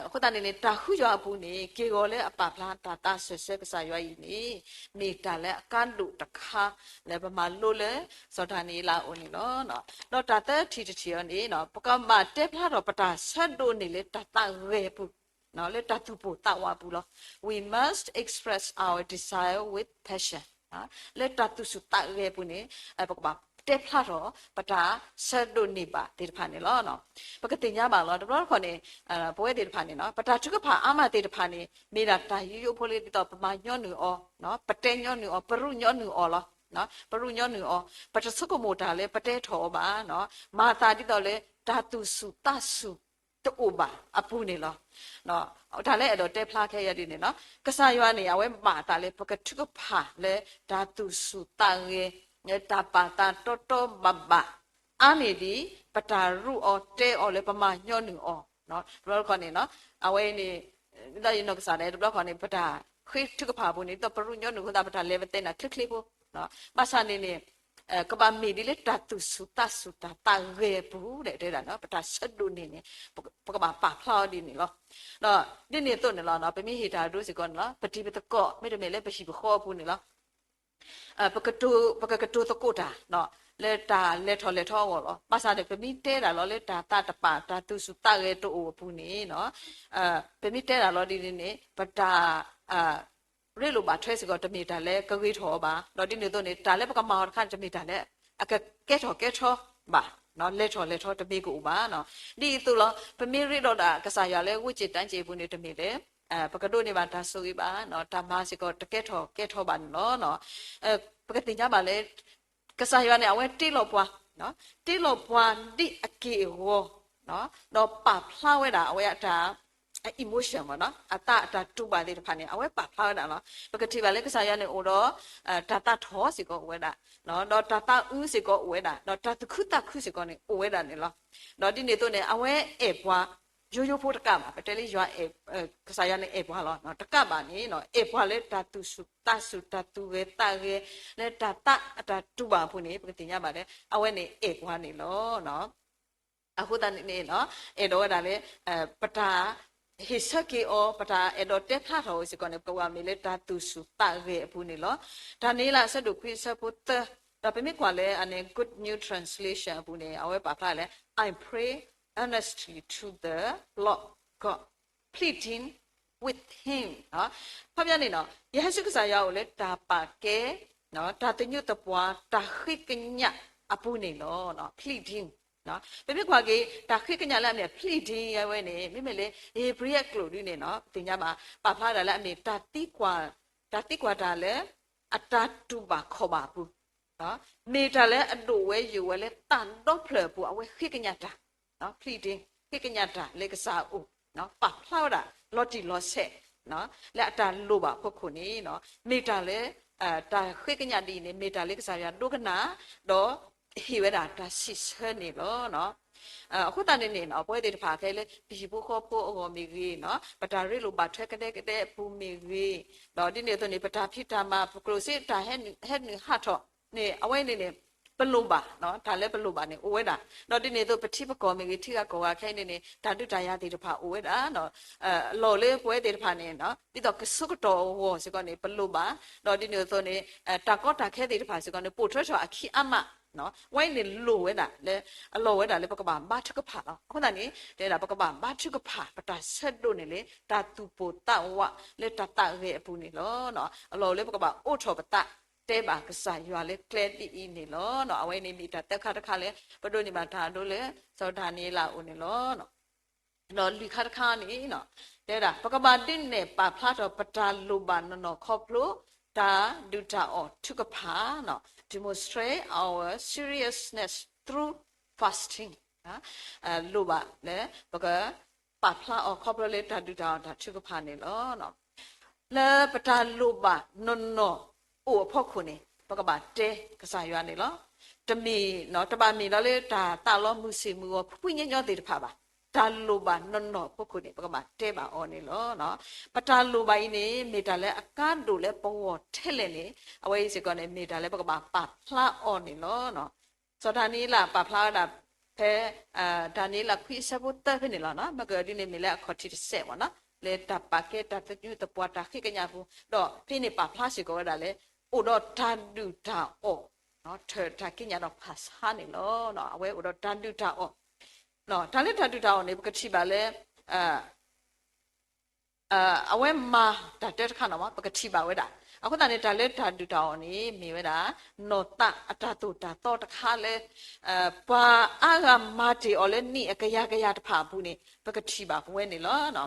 အဃိသတးန့ၣ်န့ၣ် တၢ်ဃုယွၤအပူၤန့ၣ် က့ၢ်ဂီၤလၢအပာ်ဖျါတၢ်သးစၢၢ်ဆၢကစၢ်ယွၤအံၤန့ၣ် မ့ၢ်တၢ်လၢအကါဒိၣ်တခါ လၢပမၤလိလၢ စီၤဒၤနံးယ့လးအအိၣ်န့ၣ်လီၤ. ဒီးတၢ်သၢထံၣ်တထံၣ်အံၤန့ၣ် ပကဘၣ်တဲဖျါထီၣ်ပတၢ်ဆၢဒိးန့ၢ်လၢတၢ်သးဂဲၤအပူၤ လၢတၢ်သူၣ်ပိၢ်သးဝးအပူၤလီၤ. We must express our desire with passion. လၢတၢ်သူၣ်ဆူၣ်သးဂဲၤအပူၤန့ၣ် ပကဘၣ်တဲဖျါထီၣ် ပတၢ်ဆၢဒိးန့ၢ်ဘၣ်သ့ၣ်တဖၣ်န့ၣ်လီၤ. ပကသ့ၣ်ညါဘၣ်လီၤ. တဘျီတခီၣ်န့ၣ် ပဝဲသ့ၣ်တဖၣ်န့ၣ် ပတၢ်ထုကဖၣ်အါမးသ့ၣ်တဖၣ်န့ၣ် မ့ၢ်ဒၣ်တၢ်ယိယိဖိလၢဒ်သိးပမၤညီနုၢ်အီၤ, ပတဲညီနုၢ်အီၤ, ပရူးညီနုၢ်အီၤလီၤ. ပရူးညီနုၢ်အီၤ, ပတဆိကမိၣ်တၢ်လၢပတဲထီၣ်အီၤဘၣ်. မၤသးဒ်သိးလၢတၢ်သူၣ်ဆူၣ်သးဆူၣ် တအိၣ်ဘၣ်အပူၤန့ၣ်လီၤ. တၢ်လၢအဲၣ်ဒိးတဲဖျါခဲအံၤဒ်န့ၣ်လီၤ. ကစၢ်ယွၤန့ၣ် အဝဲဘၣ်အသးလၢ ပကထုကဖၣ်လၢတၢ်သူၣ်ဆူၣ်သးဂဲၤ, လၢတၢ်ပာ်သးတီတီဘၣ်ဘၣ် အါန့ၢ်ဒံး ပတၢ်ရူးအီၤတဲအီၤလၢပမၤညီနုၢ်အီၤ, တဘျီတခီၣ်န့ၣ် အဝဲန့ၣ် ဒ်ယနီၢ်ကစၢ်ဒၣ် တဘျီတခီၣ်န့ၣ် ပတၢ်ဃ့ထုကဖၣ်အပူၤန့ၣ် ဒ်သိးပရူးညီနုၢ်အဃိသတး ပတၢ်လဲၤပသဲနၤချ့ချ့ဖိ, ဘၣ်ဆၣ်န့ၣ်န့ၣ် ကဘၣ်မ့ၢ်ဒ်လၢတၢ်သူၣ်ဆူၣ်သးဆူၣ်တၢ်သးဂဲၤအပူၤ တဲဝဲဒၣ် ပတၢ်ဆၢဒိးန့ၢ်န့ၣ် ပကဘၣ်ပာ်ဖျါအီၤဒ်န့ၣ်လီၤ. ဒီးဒ်န့ၣ်အသိးန့ၣ်လီၤ ပမ့ၢ်ဟ့ၣ်တၢ်ဒိစ့ၢ်ကီးန့ၣ်လီၤ ပတံၤပသကိး မ့တမ့ၢ်လၢပဟံၣ်ပဃီအပူၤန့ၣ်လီၤ ပကကတိၤသကိးတၢ် လၢတၢ်လဲၤထီၣ်လဲၤထီအဂီၢ်လီၤ. ဘၣ်ဆၣ်န့ၣ် ပမ့ၢ်တဲတၢ်လီၤလၢတၢ်သးတပာ် တၢ်သူၣ်ဆူၣ်သးဂဲၤတအိၣ်အပူၤန့ၣ် ပမ့ၢ်တဲတၢ်လီၤဒ်န့ၣ်န့ၣ် ပတၢ် ရ့လိာ်ဘၣ်ထွဲစ့ၢ်ကီး တမ့ၢ်တၢ်လၢကဂ့ၤထီၣ်အီၤဘၣ်. ဒီးဒ်န့ၣ်အသိးန့ၣ် တၢ်လၢပကမၤအီၤတခါန့ၣ် တမ့ၢ်တၢ်လၢအကကဲထီၣ်ကဲထီဘၣ်, လဲၤထီၣ်လဲၤထီတမ့ၢ်ကအိၣ်ဘၣ်. ဒ်အံၤအသိးလီၤ ပမ့ၢ်ရ့ဒီးဒၣ်ကစၢ်ယွၤလၢဝ့ၢ်စ့ၣ်တၢ်စ့ၣ်အပူၤန့ၣ် တမ့ၢ်လၢ ပကဒိးန့ၢ်ဘၣ်တၢ်ဆိၣ်ဂ့ၤဘၣ်, တၢ်မၤစ့ၢ်ကီးတကဲထီၣ်ကဲထီဘၣ်န့ၣ်လီၤ. ပကသ့ၣ်ညါဘၣ်လၢ ကစၢ်ယွၤန့ၣ် အဝဲတ့လီၤပှၤ, တ့လီၤပှၤဒ်အက့ၢ်အဂီၤ, ဒီးပာ်ဖျါဝဲဒၣ်အဝဲအတၢ် emotion မ့ၢ်နီၤ အသးအတၢ်တူၢ်ဘၣ်သ့ၣ်တဖၣ်န့ၣ် အဝဲပာ်ဖျါဝဲဒၣ်လီၤ. ပကထံၣ်ဘၣ်လၢကစၢ်ယွၤန့ၣ်အိၣ်ဒီး တၢ်သးထီၣ်စ့ၢ်ကီးအိၣ်ဝဲဒၣ်, ဒီးတၢ်သးအုးစ့ၢ်ကီးအိၣ်ဝဲဒၣ်, ဒီးတၢ်သူၣ်ခုသးခုစ့ၢ်ကီးန့ၣ် အိၣ်ဝဲဒၣ်န့ၣ်လီၤ. ဒီးဒ်န့ၣ်အသိးန့ၣ် အဝဲအဲၣ်ပှၤ ယိယိဖိတကးဘၣ်, ပတဲလၢယွၤ ကစၢ်ယွၤန့ၣ်အဲၣ်ပှၤလီၤ. တကးဘၣ်န့ၣ် အဲၣ်ပှၤလၢတၢ်သူၣ်ဆူၣ်သးဆူၣ် တၢ်သူၣ်ဂဲၤသးဂဲၤ လၢတၢ်သးအတၢ်တူၢ်ဘၣ်အပူၤန့ၣ် ပကသ့ၣ်ညါဘၣ်လၢ အဝဲန့ၣ်အဲၣ်ပှၤန့ၣ်လီၤ. အဃိသတးန့ၣ် အဲၣ်ဒိးဝဲဒၣ်လၢ ပတၢ် ဟ့ၣ်ဆၢက့ၤအီၤ ပတၢ်အဲၣ်ဒိးတဲဖျါထီၣ်အီၤစ့ၢ်ကီးန့ၣ် ပကဘၣ်မ့ၢ်လၢတၢ်သူၣ်ဆူၣ်သးဂဲၤအပူၤန့ၣ်လီၤ. တၢ်န့ၣ်လၢအဆၢဒိၣ်ခွံအဆၢဖိသၢ, ဒီးပမ့ၢ်ကွၢ်လၢအန့ၣ် Good New Translation အပူၤန့ၣ် အဝဲပာ်ဖျါလၢ I pray earnestly to the Lord God, pleading with him. ခီပညီန့ၣ်နီၤ ယဟဲဆူကစၢ်ယွၤအိၣ်လၢတၢ်ပာ်ကဲ တၢ်သညူးသပှၢ် တၢ်ဃ့ကညးအပူၤန့ၣ်လီၤ. pleading ပမ့ၢ်ကွၢ်က့ၤ တၢ်ဃ့ကညးလၢအမ့ၢ် pleading အဝဲန့ၣ် မ့မ့ၢ်လၢ ဧ့ၤဘြံၤအကျိာ်ဒ်န့ၣ်နီၤ ပသ့ၣ်ညါဘၣ် ပာ်ဖျါဝဲဒၣ်လၢအမ့ၢ် တၢ်သံကွၢ်တၢ်လၢ အတၢ်တူၢ်ဘၣ်ခီၣ်ဘၣ်အပူၤ မ့ၢ်တၢ်လၢအဒိၣ်ဝဲယိာ်ဝဲလၢသးဒီဖျၢၣ်အပူၤ အဝဲဃ့ကညးတၢ် pleading ဃ့ကညးတၢ်လၢကစၢ်အအိၣ် ပာ်ဖျါဝဲဒၣ်လီၤတံၢ်လီၤဆဲး လၢအတၢ်လိၣ်ဘၣ်အဖီခိၣ်န့ၣ် မ့ၢ်တၢ်လၢ တၢ်ဃ့ကညးဒ်အံၤန့ၣ် မ့ၢ်တၢ်လၢကစၢ်ယွၤဒိကနၣ် ဒီးဟ့ၣ်ဝဲဒၣ်တၢ်စံးဆၢန့ၣ်လီၤ. အဃိသတးန့ၣ်န့ၣ် ပဝဲသ့ၣ်တဖၣ်ခဲလၢ ပဟံၣ်ဖိဃီဖိအဂီၢ်မ့ၢ်ဂ့ၤ, ပတၢ်ရ့လိာ်ဘၣ်ထွဲကဒဲကဒဲအပူၤမ့ၢ်ဂ့ၤ, ဒီးဒ်န့ၣ်အသိးန့ၣ် ပတၢ်ဖံးတၢ်မၤ ပကျိၣ်စ့တၢ်ဟဲနုာ်ဟးထီၣ်န့ၣ် အဝဲန့ၣ်န့ၣ် ပလိၣ်ဘၣ်, တၢ်လၢပလိၣ်ဘၣ်န့ၣ် အိၣ်ဝဲဒၣ်. ဒီးဒ်န့ၣ်အသိး ပထံပကီၢ်မ့ၢ်ဂ့ၤ ထံဂၤကီၢ်ဂၤခဲအံၤန့ၣ်န့ၣ် တၢ်ဒုးတၢ်ယၤသ့ၣ်တဖၣ်အိၣ်ဝဲဒၣ် အလီၢ်လၢပဝဲသ့ၣ်တဖၣ်န့ၣ် ဒ်သိးကဆၢကတီၢ်အဂီၢ်စ့ၢ်ကီးန့ၣ် ပလိၣ်ဘၣ်, ဒီးဒ်န့ၣ်အသိးန့ၣ် တၢ်ကီတၢ်ခဲသ့ၣ်တဖၣ်စ့ၢ်ကီးန့ၣ် ပိာ်ထွဲထီၣ်အခံအါမး, ဝဲအံၤန့ၣ်လိၣ်ဝဲဒၣ်လၢ အလီၢ်ဝဲဒၣ်လၢပကဘၣ်ဘါထုကဖၣ်လီၤ. အဃိသတးန့ၣ် တဲဒၣ်ပကဘၣ်ဘါထုကဖၣ် ပတၢ်ဆၢဒိးန့ၢ်လၢ တၢ်သူၣ်ပိၢ်သးဝးလၢတၢ်သးဂဲၤအပူၤန့ၣ်လီၤ. အလီၢ်လၢပကဘၣ်အိးထီၣ်ပသး တဲဘၣ်ကစၢ်ယွၤလၢကျဲဒ်အံၤန့ၣ်လီၤ. အဝဲန့ၣ်မ့ၢ်တၢ်သၢခါတခါလၢ ပဒိးန့ၢ်ဘၣ်တၢ်ဒိလၢ စီၤဒၤနံးယ့လးအအိၣ်န့ၣ်လီၤ. ဒီးလွံၢ်ခါတခါန့ၣ် တဲဝဲဒၣ် ပကဘၣ်ဒုးနဲၣ်ပာ်ဖျါထီၣ် ပတၢ်လိၣ်ဘၣ်နီၢ်နီၢ်ခီဖျိ တၢ်ဒုၣ်တၢ်အီၣ်ထုကဖၣ် demonstrate our seriousness through fasting လိၣ်ဘၣ်လၢ ပကပာ်ဖျါအီၤခီဖျိလၢတၢ်ဒုၣ်တၢ်အီၣ်တၢ်ထုကဖၣ်န့ၣ်လီၤ. လၢပတၢ်လိၣ်ဘၣ်နီၢ်နီၢ်အိၣ်အဖီခိၣ်န့ၣ် ပကဘၣ်တဲကစၢ်ယွၤန့ၣ်လီၤ. တမ့ၢ် တဘၣ်မ့ၢ်လီၤလၢတၢ်သးလီမုၢ်ဆ့ၣ်မုၢ်ဂီၤ ဖှံညီညီသ့ၣ်တဖၣ်ဘၣ်. တၢ်လိၣ်ဘၣ်နီၢ်နီၢ်အဖီခိၣ်န့ၣ် ပကဘၣ်တဲဘၣ်အီၤန့ၣ်လီၤ. ပတၢ်လိၣ်ဘၣ်အံၤန့ၣ် မ့ၢ်တၢ်လၢအကါဒိၣ်လၢပဂီၢ်ထဲလဲၣ်န့ၣ် အဝဲအံၤစ့ၢ်ကီးန့ၣ် မ့ၢ်တၢ်လၢပကဘၣ်ပာ်ဖျါအီၤန့ၣ်လီၤ. စီၤဒၤနံးယ့လးပာ်ဖျါဝဲဒၣ်ဖဲ ဒၤနံးယ့လးခွံအဆၢဖိသၢဖဲန့ၣ်လီၤ. မ့ၢ်ကဒ်န့ၣ်မ့ၢ်လၢအခီၣ်ထံးတစဲးမ့ၢ်နီၤ လၢတၢ်ပာ်ကဲတၢ်သညူးသပှၢ်တၢ်ဃ့ကညးအပူၤ ဒီးဖဲန့ၣ်ပာ်ဖျါစ့ၢ်ကီးဝဲဒၣ်လၢ အိၣ်ဒီးတၢ်ဒုၣ်တၢ်အီၣ် ထၢၣ်တၢ်က့ညးဒီးဖးဆါန့ၣ်လီၤ. အဝဲအိၣ်ဒီးတၢ်ဒုၣ်တၢ်အီၣ် တၢ်လၢတၢ်ဒုၣ်တၢ်အီၣ်န့ၣ် ပကထံၣ်ဘၣ်လၢ အဝဲမၤတၢ်တၢတခါန့ၣ် ပကထံၣ်ဘၣ်ဝဲဒၣ် အဃိသတးန့ၣ် တၢ်လၢတၢ်ဒုၣ်တၢ်အီၣ်န့ၣ် မ့ၢ်ဝဲဒၣ် နီၢ်သးအတၢ်သိၣ်တၢ်သီတခါလၢ ပှၤအါဂၤမၤတ့ၢ်အီၤလၢနံၣ်အကယၤကယၤတဖၣ်အပူၤန့ၣ် ပကထံၣ်ဘၣ်ပဝဲန့ၣ်လီၤ.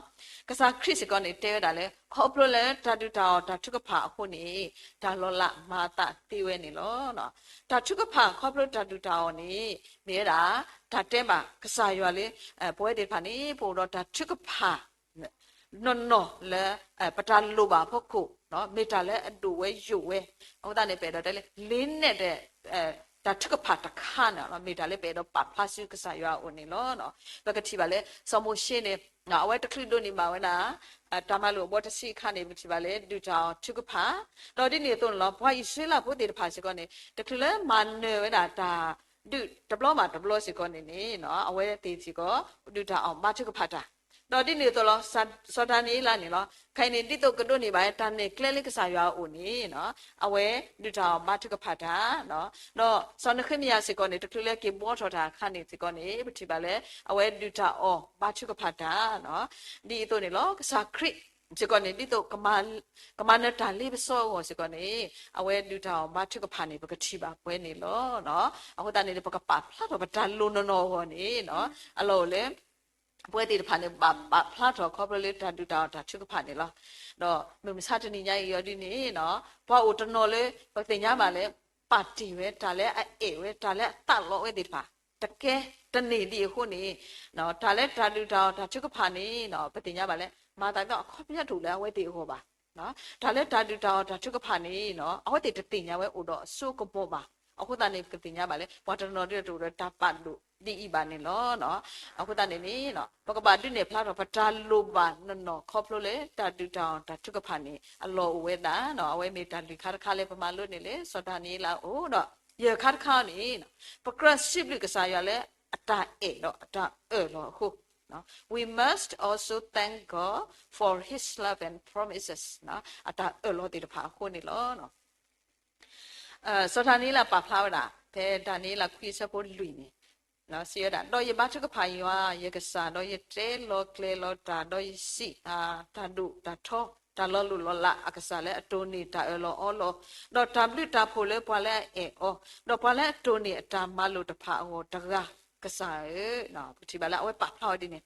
ကစၢ်ခရံာ်စ့ၢ်ကီးန့ၣ် တဲဝဲဒၣ်လၢ ခီဖျိလၢတၢ်ဒုၣ်တၢ်အီၣ်တၢ်ထုကဖၣ်အဃိန့ၣ် တၢ်လီၤလးမၤအသးသ့ဝဲန့ၣ်လီၤ. တၢ်ထုကဖၣ်ခီဖျိတၢ်ဒုၣ်တၢ်အီၣ်န့ၣ် မ့ၢ်ဝဲဒၣ် တၢ်တဲဘၣ်ကစၢ်ယွၤလၢ ပဝဲသ့ၣ်တဖၣ်န့ၣ် ပအိၣ်ဒီးတၢ်ထုကဖၣ် နီၢ်နီၢ်လၢ ပတၢ်လိၣ်ဘၣ်အဖီခိၣ် မ့ၢ်တၢ်လၢအဒိၣ်ဝဲယိာ်ဝဲ, အဃိသတးန့ၣ် ပအဲၣ်ဒိးတဲလၢ လ့နဲၣ်ဒီး တၢ်ထုကဖၣ်တခါန့ၣ် မ့ၢ်တၢ်လၢပအဲၣ်ဒိးပာ်ဖျါဆူကစၢ်ယွၤအအိၣ်န့ၣ်လီၤ. ပကထံၣ်ဘၣ်လၢ စီၤမိၤၡ့န့ၣ် အဝဲတချုးဒိးန့ၢ်ဘၣ်ဝဲဒၣ် တၢ်မၤလိာ်အဘီတဆံအခါန့ၣ် ပထံၣ်ဘၣ်လၢ ဒုၣ်တၢ်အီၣ်ထုကဖၣ်, ဒီးဒ်န့ၣ်အသိးန့ၣ်လီၤ ပှၤအံၣ်စရ့လးဖိသ့ၣ်တဖၣ်စ့ၢ်ကီးန့ၣ် တချုးလၢမၤနၢၤဝဲဒၣ်တၢ်ဒုးတဘျီဘၣ်တဘျီစ့ၢ်ကီးန့ၣ်န့ၣ် အဝဲသ့ၣ်စ့ၢ်ကီး ဒုၣ်တၢ်အီၣ်ဘါထုကဖၣ်တၢ်, ဒီးဒ်န့ၣ်အသိးလီၤ စီၤဒၤနံးယ့လးန့ၣ်လီၤ ခဲအံၤန့ၣ် ဒ်သိးကဒိးန့ၢ်ဘၣ်တၢ်နဲၣ်ကျဲလၢကစၢ်ယွၤအအိၣ်န့ၣ် အဝဲဒုၣ်တၢ်အီၣ်ဘါထုကဖၣ်တၢ်, ဒီးစီၤနဃ့မယၤစ့ၢ်ကီးန့ၣ် တချုးလၢက့ၤဘှီထီၣ်တၢ်အခါန့ၣ်စ့ၢ်ကီးန့ၣ် ပထံၣ်ဘၣ်လၢ အဝဲဒုၣ်တၢ်အီၣ်ဘါထုကဖၣ်တၢ်, ဒ်အသိးန့ၣ်လီၤ ကစၢ်ခရံာ်စ့ၢ်ကီးန့ၣ် ဒ်သိး ကမၤနၢၤတၢ်လ့ပစီအဂီၢ်စ့ၢ်ကီးန့ၣ် အဝဲဒုၣ်တၢ်အီၣ်ဘါထုကဖၣ်န့ၣ် ပကထံၣ်ဘၣ်ပဝဲန့ၣ်လီၤ. အဃိသတးန့ၣ် ပကပာ်ဖျါထီၣ်ပတၢ်လိၣ်နီၢ်နီၢ်အဂီၢ်န့ၣ် အလီၢ်အိၣ်လၢ ပဝဲသ့ၣ်တဖၣ်န့ၣ် ဘၣ်ပာ်ဖျါထီၣ်ခီဖျိလၢတၢ်ဒုၣ်တၢ်အီၣ်တၢ်ထုကဖၣ်န့ၣ်လီၤ. ဒီးမုၢ်မဆါတနံၤညါအံၤအီၤဒ်န့ၣ် ပှၤအိၣ်တနီၤလၢ ပသ့ၣ်ညါဘၣ်လၢ ပာ်တ့ၢ်ဝဲတၢ်လၢအအဲၣ်ဝဲ တၢ်လၢအသးလီဝဲသ့ၣ်တဖၣ် တကဲတန့ၢ်ဒံးအဃိန့ၣ် တၢ်လၢတၢ်ဒုၣ်တၢ်အီၣ်တၢ်ထုကဖၣ်န့ၣ် ပသ့ၣ်ညါဘၣ်လၢ မၤသးဒ်သိးအခီပညီတအိၣ်လၢအဝဲသ့ၣ်အဂီၢ်ဘၣ်. တၢ်လၢတၢ်ဒုၣ်တၢ်အီၣ်တၢ်ထုကဖၣ်န့ၣ် အဝဲသ့ၣ်တသ့ၣ်ညါဝဲအိၣ်ဒီးအစိအကမီၤဘၣ်. အဃိသတးန့ၣ် ပကသ့ၣ်ညါဘၣ်လၢ ပှၤတနီၤဒ်တအိၣ်ဒီးတၢ်ပာ်ဒိၣ်ဒ်အံၤဘၣ်န့ၣ်လီၤ. အဃိသတးန့ၣ်န့ၣ် ပကဘၣ်ဒုးနဲၣ်ဖျါထီၣ် ပတၢ်လိၣ်ဘၣ်နီၢ်နီၢ်ခီဖျိလၢ တၢ်ဒုၣ်တၢ်အီၣ်တၢ်ထုကဖၣ်န့ၣ် အလီၢ်အိၣ်ဝဲဒၣ် အဝဲမ့ၢ်တၢ်လွံၢ်ခါတခါလၢပမၤလိန့ၣ်လၢ စီၤဒၤနံးယ့လးအအိၣ်ဒီး ယဲၢ်ခါတခါန့ၣ် ပကြၢးစံးဘျုးကစၢ်ယွၤလၢအတၢ်အဲၣ်ဒီးအတၢ်အၢၣ်လီၤအဃိ We must also thank God for his love and promises အတၢ်အၢၣ်လီၤသ့ၣ်တဖၣ်အဃိန့ၣ်လီၤ. စီၤဒၤနံးယ့လးပာ်ဖျါဝဲဒၣ် ဖဲဒၤနံးယ့လးခွံအဆၢဖိလွံၢ်န့ၣ် စံးဝဲဒၣ်, ဒီးယဘါထုကဖၣ်ယွၤယကစၢ်, ဒီးယတဲလီၤကျဲၤလီၤတၢ်, ဒီးယစံးအတၢ်ဒိၣ်တၢ်ထီ, တၢ်လီၤလိၢ်လီၤလးအကစၢ်လၢအတိၢ်န့ၢ်တၢ်အၢၣ်လီၤအီလီၤ, ဒီးတၢ်ဘျုးတၢ်ဖှိၣ်လၢပှၤလၢအအဲၣ်အီၤ, ဒီးပှၤလၢအတိၢ်န့ၢ်အတၢ်မၤလိာ်တဖၣ်အဂီၢ်တဂၤ, ကစၢ်ဧၢ, ပထံၣ်ဘၣ်လၢအဝဲပာ်ဖျါဝဲဒ်န့ၣ်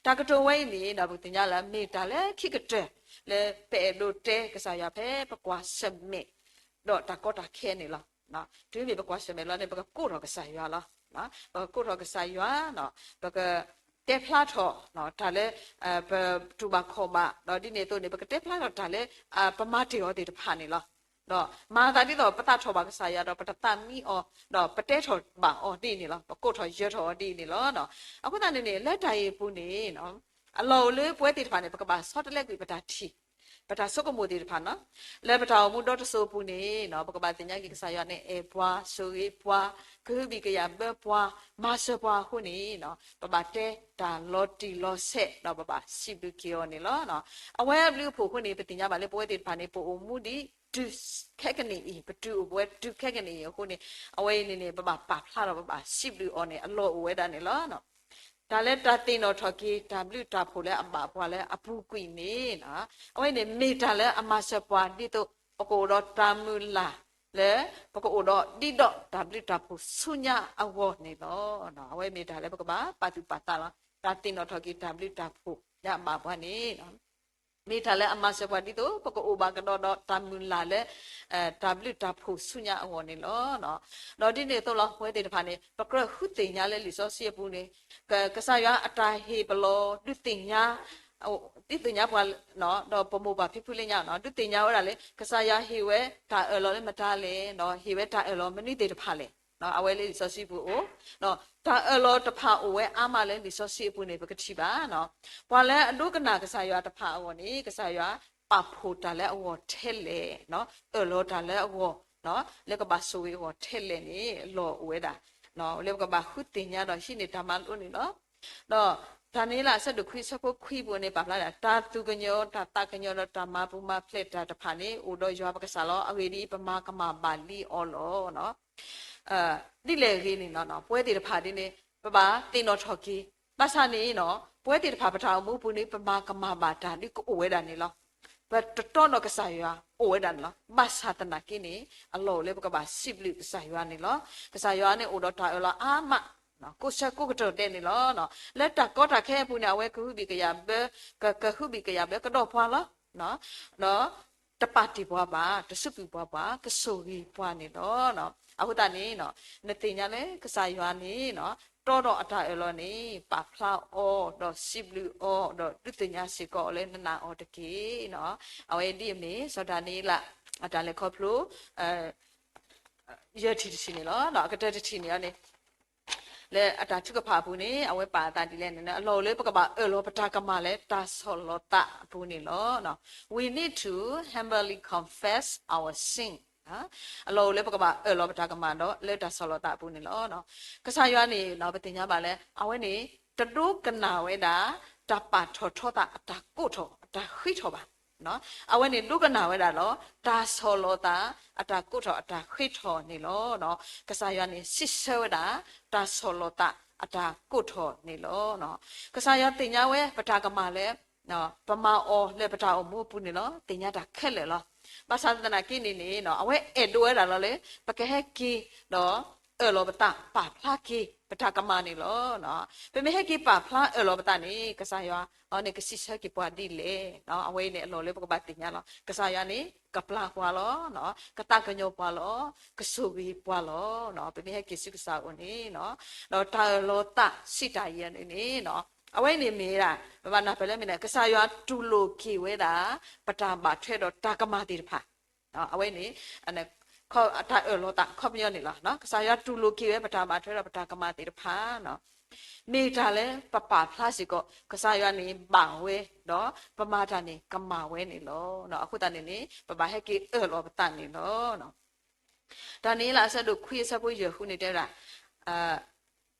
တၢ်ကတိၤဝဲအံၤန့ၣ်ဒီး ပကသ့ၣ်ညါလၢမ့ၢ်တၢ်လၢခံကတၢၢ် လၢပအဲၣ်ဒိးတဲကစၢ်ယွၤဖဲပကွၢ်ဆၢၣ်မဲာ် ဒီးတၢ်ကီတၢ်ခဲန့ၣ်လီၤ. တုၤမ့ၢ်ပကွၢ်ဆၢၣ်မဲာ်လီၤန့ၣ် ပကကိးထီၣ်ကစၢ်ယွၤလီၤ. ပကကိးထီၣ်ကစၢ်ယွၤ, ပကတဲဖျါထီၣ် တၢ်လၢ ပတူၢ်ဘၣ်ခီၣ်ဘၣ်, ဒီးဒ်န့ၣ်အသိးန့ၣ် ပကတဲဖျါထီၣ်တၢ်လၢ ပမၤတ့ၢ်အီၤသ့ၣ်တဖၣ်န့ၣ်လီၤ. ဒီးမၤသးဒ်သိးပသးထီၣ်ဘၣ်ကစၢ်ယွၤဒီး ပတသးမံအီၤ, ဒီးပတဲထီၣ်ဘၣ်အီၤဒ်အံၤန့ၣ်လီၤ. ပကိးထီၣ်ယၢၤထီၣ်အီၤဒ်အံၤန့ၣ်လီၤ. အဃိသတးန့ၣ်န့ၣ် လၢတၢ်အံၤအပူၤန့ၣ် အလီၢ်အိၣ်လၢပဝဲသ့ၣ်တဖၣ်န့ၣ် ပကဘၣ်ဆီတလဲကွံာ်ပတၢ်ထံၣ် ပတၢ်ဆိကမိၣ်သ့ၣ်တဖၣ်န့ၣ်, လၢပတၢ်အိၣ်မူဒီတစိၤအပူၤန့ၣ် ပကဘၣ်သ့ၣ်ညါက့ၤကစၢ်ယွၤန့ၣ်အဲၣ်ပှၤ, ဆိၣ်ဂ့ၤပှၤ, ကဟုကယာ်ဘၢပှၤ, မၤစၢၤပှၤအဃိန့ၣ် ပဘၣ်တဲတၢ်လီၤတံၢ်လီၤဆဲး ဒီးပဘၣ်စံးဘျုးက့ၤအီၤန့ၣ်လီၤ. အဝဲအဘျုးအဖှိၣ်အဃိန့ၣ် ပသ့ၣ်ညါဘၣ်လၢပဝဲသ့ၣ်တဖၣ်န့ၣ် ပအိၣ်မူဒံးတုၤခဲကနံၣ်အံၤ, ပတုၤအိၣ်ပဝဲတုၤခဲကနံၣ်အံၤအဃိန့ၣ် အဝဲအံၤန့ၣ်န့ၣ် ပဘၣ်ပာ်ဖျါဒီးပဘၣ်စံးဘျုးအီၤန့ၣ် အလီၢ်အိၣ်ဝဲဒၣ်န့ၣ်လီၤ. တၢ်လၢတၢ်သ့ၣ်နီၣ်ထီၣ်က့ၤ တၢ်ဘျုးတၢ်ဖှိၣ်လၢအဘၣ်ပှၤလၢအပူၤကွံာ်န့ၣ်, အဝဲန့ၣ်မ့ၢ်တၢ်လၢအမၤစၢၤပှၤဒ်သိး ပကအိၣ်ဒီးတၢ်မုၢ်လၢ်လၢ ပကအိၣ်ဒီးဒံးဒီးတၢ်ဘျုးတၢ်ဖှိၣ်ဆူညါအဂီၢ်န့ၣ်လီၤ. အဝဲမ့ၢ်တၢ်လၢပကဘၣ်ပာ်သူၣ်ပာ်သးလီၤ. တၢ်သ့ၣ်နီၣ်ထီၣ်က့ၤတၢ်ဘျုးတၢ်ဖှိၣ်လၢအဘၣ်ပှၤန့ၣ် မ့ၢ်တၢ်လၢအမၤစၢၤပှၤဒ်သိး ပကအိၣ်ဘၣ်ကဒီးဒီးတၢ်မုၢ်လၢ်လၢ တၢ်ဘျုးတၢ်ဖှိၣ်ဆူညါအဂီၢ်န့ၣ်လီၤ. ဒီးဒ်န့ၣ်အသိးလီၤ ပဝဲသ့ၣ်တဖၣ်န့ၣ် ပကြၢးဃုသ့ၣ်ညါလၢလံာ်စီဆှံအပူၤန့ၣ် က ကစၢ်ယွၤအတၢ်ဟ့ၣ်ပလီၢ် ဒုးသ့ၣ်ညါ ဒုးသ့ၣ်ညါပှၤ ဒီးပမိၢ်ပၢ်ဖံဖုလၢညါ ဒုးသ့ၣ်ညါဝဲဒၣ်လၢ ကစၢ်ယွၤဟ့ၣ်ဝဲတၢ်အၢၣ်လီၤလၢမတၤလဲၣ်, ဒီးဟ့ၣ်ဝဲတၢ်အၢၣ်လီၤမနုၤသ့ၣ်တဖၣ်လဲၣ်. အဝဲလၢလံာ်စီဆှံပူၤအိၣ် တၢ်အၢၣ်လီၤတဖၣ်အိၣ်ဝဲအါမးလၢလံာ်စီဆှံအပူၤန့ၣ် ပကထံၣ်ဘၣ်. ပှၤလၢအဒိကနၣ်ကစၢ်ယွၤတဖၣ်အဂီၢ်န့ၣ် ကစၢ်ယွၤပာ်ဖှိၣ်တၢ်လၢအဂီၢ်ထဲလဲၣ်, အၢၣ်လီၤတၢ်လၢအဂီၢ် လၢကဘၣ်ဆိၣ်ဂ့ၤအဂီၢ်ထဲလဲၣ်န့ၣ် အလီၢ်အိၣ်ဝဲဒၣ် လၢပကဘၣ်ဃုသ့ၣ်ညါဒီးဟံးန့ၢ်တၢ်မၤလိန့ၣ်လီၤ. ဒီးဒၤနံးယ့လးအဆၢဒိၣ်ခွံအဆၢဖိခွံပူၤန့ၣ် ပာ်ဖျါဒၣ် တၢ်သူၣ်ကညီၤ တၢ်သးကညီၤဒီးတၢ်မၤပူၤမၤဖျဲးတၢ်တဖၣ်န့ၣ် အိၣ်ဒီးယွၤပကစၢ်လီၤ. အဂ့ၢ်ဒ်အံၤ, ပမၤကမၣ်ဘၣ်လံအီၤလီၤ. ဒ်လဲၣ်ဂ့ၤန့ၣ်လီၤ ပဝဲသ့ၣ်တဖၣ်ဒ်န့ၣ် ပဘၣ်သ့ၣ်နီၣ်ထီၣ်က့ၤ ဘၣ်ဆၣ်န့ၣ် ပဝဲသ့ၣ်တဖၣ်ပတၢ်အိၣ်မူအပူၤန့ၣ် ပမၤကမၣ်ဘၣ်တၢ်ဒ်ကအိၣ်ဝဲဒၣ်န့ၣ်လီၤ. ပတတီဒီးကစၢ်ယွၤအိၣ်ဝဲဒၣ်န့ၣ်လီၤ. ဘၣ်ဆၣ်သနာ်က့န့ၣ် အလီၢ်အိၣ်လၢပကဘၣ်စံးဘျုးကစၢ်ယွၤန့ၣ်လီၤ. ကစၢ်ယွၤန့ၣ်အိၣ်ဒီးတၢ်အၢၣ်လီၤအါမး, ကိးဆၢကိးကတီၢ်ဒဲးန့ၣ်လီၤ. လၢတၢ်ကီတၢ်ခဲအပူၤန့ၣ် အဝဲကဟုဘံၣ်ကယာ်ဘၢ, က ကဟုဘံၣ်ကယာ်ဘၢကဒီးပှၤလီၤ. ဒီးတပာ်တ့ၢ်ပှၤဘၣ်, တစူးကွံာ်ပှၤဘၣ်, ကဆိၣ်ဂ့ၤပှၤန့ၣ်လီၤ. အဃိသတးန့ၣ် နသ့ၣ်ညါလၢကစၢ်ယွၤန့ၣ် တီဒီးအတၢ်အၢၣ်လီၤန့ၣ် ပာ်ဖျါအီၤ ဒီးစံးဘျုးအီၤ ဒီးဒုးသ့ၣ်ညါစ့ၢ်ကီးအီၤလၢနနာ်အီၤတက့ၢ်. အဝဲဒ်အမ့ၢ် စီၤဒၤနံးယ့လး အတၢ်လဲၤခီဖျိ ယဲၢ်ထံၣ်တထံၣ်န့ၣ်လီၤ. အကတၢၢ်တထံၣ်န့ၣ်န့ၣ် လၢအတၢ်ထုကဖၣ်အပူၤန့ၣ် အဝဲပာ်အသးဒ်လဲၣ်န့ၣ် အလီၢ်အိၣ်လၢပကဘၣ်အၢၣ်လီၤပတၢ်ကမၣ်လၢတၢ်ဆီၣ်လီၤသးအပူၤန့ၣ်လီၤ. We need to humbly confess our sin. အလီၢ်အိၣ်လၢပကဘၣ်အၢၣ်လီၤပတၢ်ကမၣ်ဒီးလၢတၢ်ဆီၣ်လီၤသးအပူၤန့ၣ်လီၤ. ကစၢ်ယွၤန့ၣ် ပသ့ၣ်ညါဘၣ်လၢ အဝဲန့ၣ် တဒိကနၣ်ဝဲဒၣ် တၢ်ပာ်ထီၣ်ထီသးအတၢ်ကိးထီၣ်အတၢ်ဃ့ထီၣ်ဘၣ်. အဝဲန့ၣ်ဒိကနၣ်ဝဲဒၣ်လီၤ တၢ်ဆီၣ်လီၤသး အတၢ်ကိးထီၣ်အတၢ်ဃ့ထီၣ်န့ၣ်လီၤ. ကစၢ်ယွၤန့ၣ် စံးဆၢဝဲဒၣ် တၢ်ဆီၣ်လီၤသးအတၢ်ကိးထီၣ်န့ၣ်လီၤ. ကစၢ်ယွၤသ့ၣ်ညါဝဲပတၢ်ကမၣ်လၢ ပမၤအီၤလၢပတၢ်အိၣ်မူအပူၤန့ၣ်လီၤ. သ့ၣ်ညါတၢ်ခဲလၢာ်လီၤ. ဘၣ်ဆၣ်သနာ်က့န့ၣ်န့ၣ် အဝဲအဲၣ်ဒိးဝဲဒၣ်လီၤလၢ ပကဟဲက့ၤဒီး အၢၣ်လီၤပသး ပာ်ဖျါက့ၤ ပတၢ်ကမၣ်န့ၣ်လီၤ. ပမ့ၢ်ဟဲက့ၤပာ်ဖျါအၢၣ်လီၤပသးန့ၣ် ကစၢ်ယွၤန့ၣ် ကစံးဆၢက့ၤပှၤဒ်လဲၣ်. အဝဲအံၤန့ၣ်အလီၢ်လၢပကဘၣ်သ့ၣ်ညါလီၤ. ကစၢ်ယွၤန့ၣ် ကပျၢ်ပှၤလီၤ. ကသးကညီၤပှၤလီၤ. ကဆိၣ်ဂ့ၤပှၤလီၤ. ပမ့ၢ်ဟဲက့ၤဆူကစၢ်အအိၣ်န့ၣ် ဒီးတၢ်အၢၣ်လီၤသးစံးတၢ်အံၤန့ၣ် အဝဲန့ၣ်မ့ၢ်ဒၣ် ပဘၣ်နၢ်ပၢၢ်လၢမ့ၢ်န့ၣ် ကစၢ်ယွၤတူၢ်လိာ်က့ၤဝဲဒၣ် ပတၢ်ဘၣ်ထွဲဒီးတၢ်ကမၣ်သ့ၣ်တဖၣ်. အဝဲန့ၣ် တၢ်အၢၣ်လီၤသးခီပညီန့ၣ်လီၤ. ကစၢ်ယွၤတူၢ်လိာ်က့ၤဝဲပတၢ်ဘၣ်ထွဲဒီးပတၢ်ကမၣ်သ့ၣ်တဖၣ် မ့ၢ်တၢ်လၢပပာ်ဖျါစ့ၢ်ကီး ကစၢ်ယွၤန့ၣ်ဘၣ်ဝဲ ဒီးပမၤတၢ်န့ၣ်ကမၣ်ဝဲန့ၣ်လီၤ. အဃိသတးန့ၣ်န့ၣ် ပဘၣ်ဟဲက့ၤအၢၣ်လီၤပသးန့ၣ်လီၤ. ဒၤနံးယ့လးအဆၢဒိၣ်ခွံအဆၢဖိယဲၢ်ဃုန့ၣ်တဲဝဲဒၣ်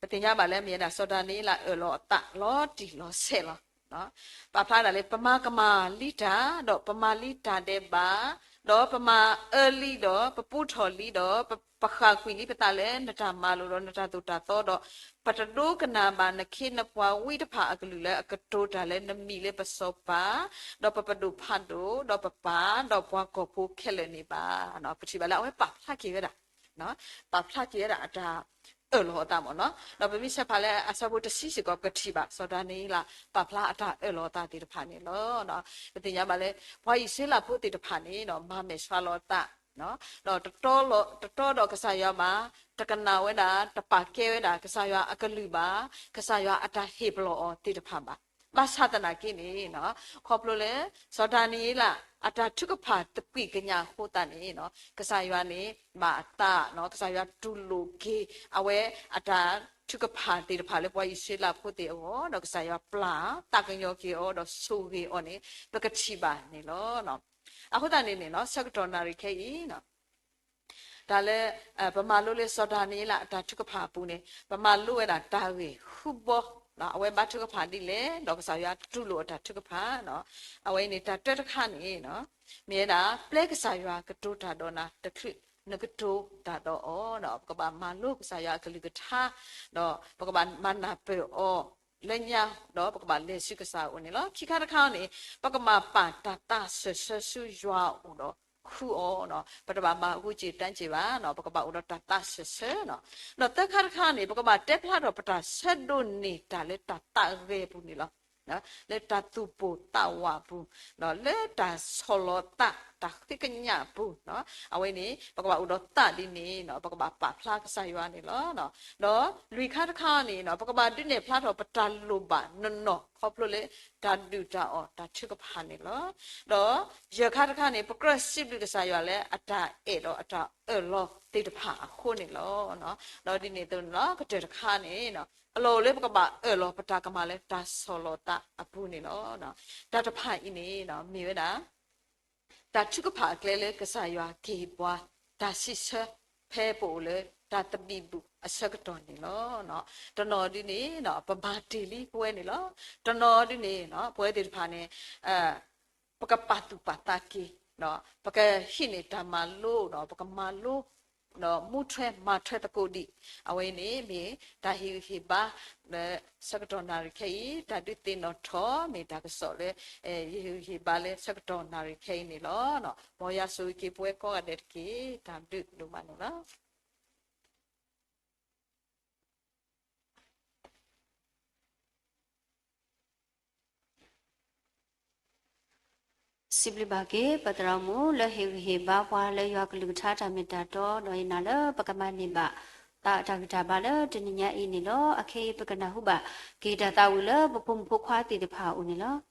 ပသ့ၣ်ညါဘၣ်လၢမ့ၢ်ဝဲဒၣ်စီၤဒၤနံးယ့လးအၢၣ်လီၤအသးလီၤတံၢ်လီၤဆဲးလီၤ. ပာ်ဖျါဒၣ်လၢ ပမၤကမၣ်လံတၢ် ဒီးပမၤလံတၢ်ဒဲးဘး, ဒီးပမၤအၢလံဒီး ပပူထီၣ်လံဒီး ပ ပဃၣ်ကွံာ်လံပသးလၢနတၢ်မၤလိာ်ဒီးနတၢ်သိၣ်တၢ်သီဒီး ပတဒိကနၣ်ဘၣ်နခ့နပှၤဝံတဖၣ်အကလုၢ်လၢအကတိၤတၢ်လၢနမံၤလၢပစီၤပၤ, ဒီးပပဒိၣ်ဖးဒိၣ်, ဒီးပပၢ်, ဒီးပှၤကီၢ်ဖိခဲလၢာ်န့ၣ်ဘၣ်. ပထံၣ်ဘၣ်လၢအဝဲပာ်ဖျါက့ၤဝဲဒၣ် ပာ်ဖျါက့ၤဝဲဒၣ်အတၢ်အၢၣ်လီၤအသးမ့ၢ်နီၤ. ဒီးပမ့ၢ်ဆဲးဖးလၢအဆၢဖိတဆံစ့ၢ်ကီး ပကထံၣ်ဘၣ် စီၤဒၤနံးယ့လး ပာ်ဖျါအတၢ်အၢၣ်လီၤအသးသ့ၣ်တဖၣ်န့ၣ်လီၤ. ပသ့ၣ်ညါဘၣ်လၢ ပှၤအံၣ်စရ့လးဖိသ့ၣ်တဖၣ်န့ၣ် မၤမဲာ်ဆှးလီၤအသး ဒီး တတီဒီးကစၢ်ယွၤဘၣ်, တကနၣ်ဝဲဒၣ်, တပာ်ကဲဝဲဒၣ် ကစၢ်ယွၤအကလုၢ်ဘၣ်, ကစၢ်ယွၤအတၢ်ဟ့ၣ်ပလီၢ်အီၤသ့ၣ်တဖၣ်ဘၣ်. ဘၣ်ဆၣ်သနာ်က့န့ၣ် ခီဖျိလၢ စီၤဒၤနံးယ့လး အတၢ်ထုကဖၣ်သကွံာ်ကညးအဃိသတးန့ၣ် ကစၢ်ယွၤန့ၣ် ဘၣ်အသး, ကစၢ်ယွၤတူၢ်လိာ်က့ၤ အဝဲအတၢ်ထုကဖၣ်သ့ၣ်တဖၣ်လၢ ပှၤအံၣ်စရ့လးဖိသ့ၣ်အဂီၢ်, ဒီးကစၢ်ယွၤပျၢ်သးကညီၤက့ၤအီၤ ဒီးဆိၣ်ဂ့ၤအီၤန့ၣ် ပကထံၣ်ဘၣ်န့ၣ်လီၤ. အဃိသတးန့ၣ်န့ၣ် ဆၢကတီၢ်နၣ်ရံၣ်ခဲအံၤ တၢ်လၢ ပမၤလိလၢစီၤဒၤနံးယ့လးအတၢ်ထုကဖၣ်အပူၤန့ၣ် ပမၤလိဝဲဒၣ်တၢ်ဂ့ၢ်ဃုဘီ, အဝဲဘါထုကဖၣ်ဒ်လဲၣ်, ဒီးကစၢ်ယွၤတူၢ်လိာ်အတၢ်ထုကဖၣ်. အဝဲအံၤန့ၣ် တၢ်တၢတခါန့ၣ် မ့ၢ်ဝဲဒၣ် ပျဲကစၢ်ယွၤကတိၤတၢ်ဒီးနၤတချုးနကတိၤတၢ်ဒီးအီၤ, ပကဘၣ်မၤလိကစၢ်ယွၤအကလုၢ်ကထါ, ဒီးပကဘၣ်မၤနၢ်ပၢၢ်အီၤလၢညါ, ဒီးပကဘၣ်လဲၤဆူကစၢ်အအိၣ်န့ၣ်လီၤ. ခံခါတခါန့ၣ် ပကဘၣ်ပာ်တၢ်သးစၢၢ်ဆၢဆူယွၤအအိၣ်ဒီးဃုအီၤ, ပတဘၣ်မၤဂုာ်ကျဲးစၢးဘၣ်, ပကဘၣ်အိၣ်ဒီးတၢ်သးစၢၢ်ဆၢ, ဒီးသၢခါတခါန့ၣ် ပကဘၣ်တဲဖျါထီၣ်ပတၢ်ဆၢဒိးန့ၢ်တၢ်လၢတၢ်သးဂဲၤအပူၤန့ၣ်လီၤ. လၢတၢ်သူၣ်ပိၢ်သးဝးအပူၤ, လၢတၢ်ဆီၣ်လီၤသး တၢ်ဃ့ကညးအပူၤ, အဝဲန့ၣ် ပကဘၣ်အိၣ်ဒီးသးဒ်န့ၣ် ပကဘၣ်ပာ်ဖျါကစၢ်ယွၤန့ၣ်လီၤ. ဒီးလွံၢ်ခါတခါန့ၣ် ပကဘၣ်ဒုးနဲၣ်ဖျါထီၣ်ပတၢ်လိၣ်ဘၣ်နီၢ်နီၢ် ခီဖျိလၢတၢ်ဒုၣ်တၢ်အီၣ်တၢ်ထုကဖၣ်န့ၣ်လီၤ. ဒီးယဲၢ်ခါတခါန့ၣ် ပကြၢးစံးဘျုးကစၢ်ယွၤလၢအတၢ်အဲၣ်ဒီးအတၢ်အၢၣ်လီၤသ့ၣ်တဖၣ်အဃိန့ၣ်လီၤ. ဒီးဒ်န့ၣ်အသိးန့ၣ်လီၤ ကတၢၢ်တခါန့ၣ် အလီၢ်အိၣ်လၢပကဘၣ်အၢၣ်လီၤပတၢ်ကမၣ်လၢတၢ်ဆီၣ်လီၤသးအပူၤန့ၣ်လီၤ. တၢ်တဖၣ်အံၤန့ၣ် မ့ၢ်ဝဲဒၣ် တၢ်ထုကဖၣ်အကျဲလၢကစၢ်ယွၤကဟ့ၣ်ပှၤ တၢ်စံးဆၢ ဖဲပအိၣ်လၢတၢ်သဘံၣ်ဘုၣ်အဆၢကတီၢ်န့ၣ်လီၤ. တနီၤဒ်န့ၣ် ပမၤတ့ၢ်လံပဝဲန့ၣ်လီၤ. တနီၤဒ်န့ၣ် ပဝဲသ့ၣ်တဖၣ်န့ၣ် ပကပာ်သူၣ်ပာ်သးက့ၤ, ပကဟံးန့ၢ်တၢ်မၤလိ, ပကမၤလိ ဒီးမူထွဲမၤထွဲသကိးဒံး, အဝဲအံၤန့ၣ်မ့ၢ်တၢ်ဟ့ၣ်ဂံၢ်ဟ့ၣ်ဘါလၢဆၢကတီၢ်နၣ်ရံၣ်ခဲအံၤ, တၢ်ဒုးသ့ၣ်နီၣ်ထီၣ်မ့ၢ်တၢ်ကစီၣ်လၢ ယဟ့ၣ်ဂံၢ်ဟ့ၣ်ဘါလၢဆၢကတီၢ်နၣ်ရံၣ်ခဲအံၤန့ၣ်လီၤ. မ်ယွၤဆိၣ်ဂ့ၤက့ၤပဝဲကိးဂၤဒဲးတက့ၢ်. တၢ်ဘျုးဒိၣ်မးန့ၣ်လီၤ. စံးဘျုးဘၣ်က့ၤ ပသရၣ်မုၣ် လၢဟ့ၣ်ဂံၢ်ဟ့ၣ်ဘါပှၤလၢယွၤကလုၢ်ကထါတၢ်မ့ၢ်တၢ်တီ ဒီးယနာ်လၢပကမၤန့ၢ်ဘၣ်သးတၢ်ဂံၢ်တၢ်ဘါလၢတနံၤညါအံၤန့ၣ်လီၤ. အခဲအံၤပကနၢ်ဟူဘၣ်က့ၤတၢ်သးဝံၣ်လၢပဖိမုၣ်ဖိခွါသ့ၣ်တဖၣ်အအိၣ်န့ၣ်လီၤ.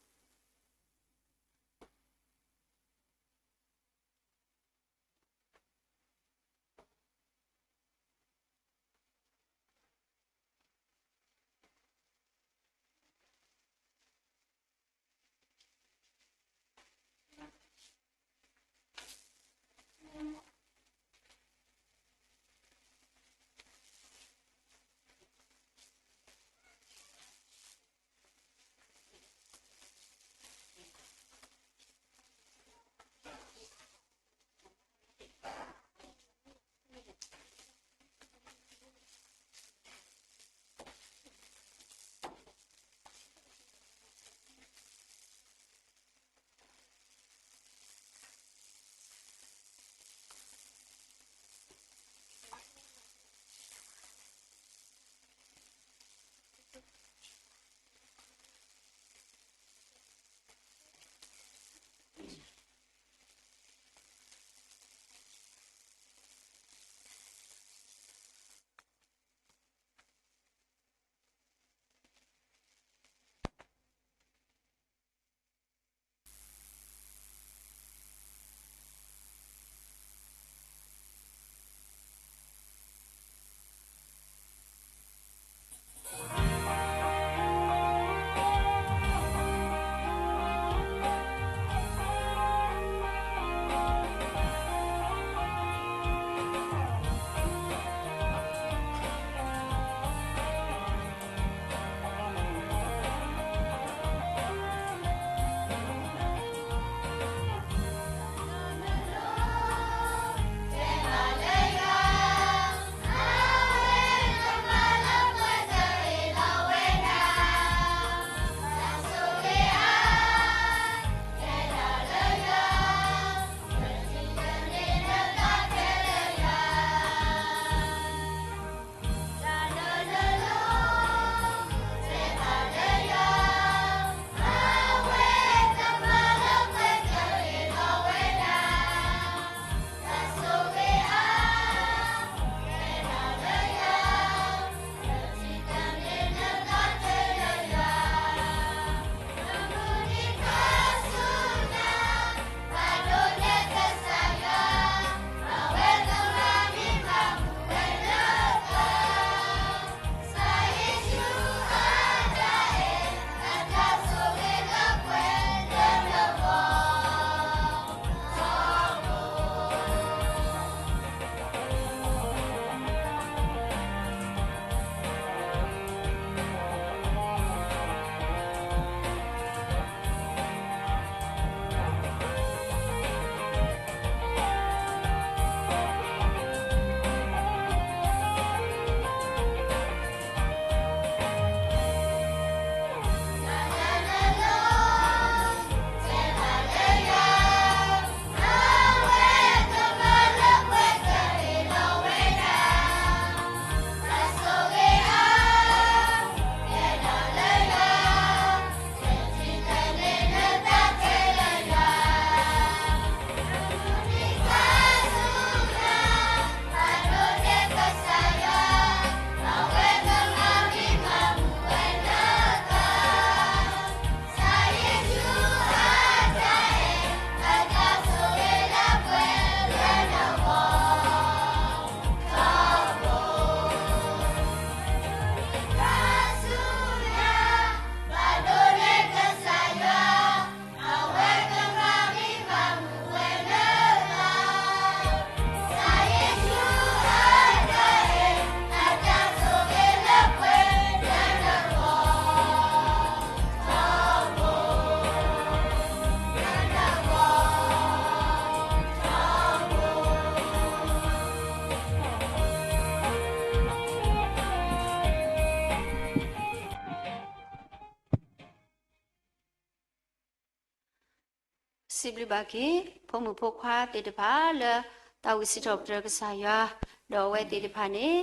စံးဘျုးဘၣ်က့ၤ ဖိမုၣ်ဖိခွါသ့ၣ်တဖၣ်လၢ သးဝံၣ်စံးထီၣ်ပတြၢၤကစၢ်ယွၤ, ဒီးအဝဲသ့ၣ်တဖၣ်န့ၣ်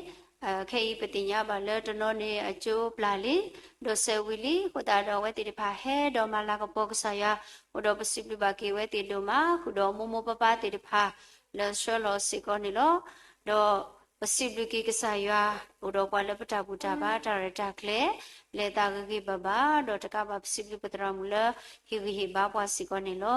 ခဲအံၤပသ့ၣ်ညါဘၣ်လၢတနီၤန့ၣ်အကၠိပျၢ်လံ, ဒိးစဲးဝံၤလံ, အဃိသတးဒီးအဝဲသ့ၣ်တဖၣ်ဟဲဒီးမၤလၤကပီၤကစၢ်ယွၤ, အိၣ်ဒီးပစံးဘျုးဘၣ်က့ၤအဝဲသ့ၣ်ဒိၣ်မး, ဃုာ်ဒီးမိၢ်မိၢ်ပၢ်ပၢ်သ့ၣ်တဖၣ် လၢဆှၢလီၤစ့ၢ်ကီးန့ၣ်လီၤ. ဒီးပစံးဘျုးက့ၤကစၢ်ယွၤ အိၣ်ဒီးပှၤလၢပတၢ်ဘူၣ်တၢ်ဘါတၢ်ရဲၣ်တၢ်ကျဲၤ လဲၤသးဂ့ၤဂ့ၤဘၣ်ဘၣ်, ဒီးတကးဘၣ်ပစံးဘျုးပသရၣ်မုၣ်လၢ ဟ့ၣ်ဂံၢ်ဟ့ၣ်ဘါပှၤစ့ၢ်ကီးန့ၣ်လီၤ.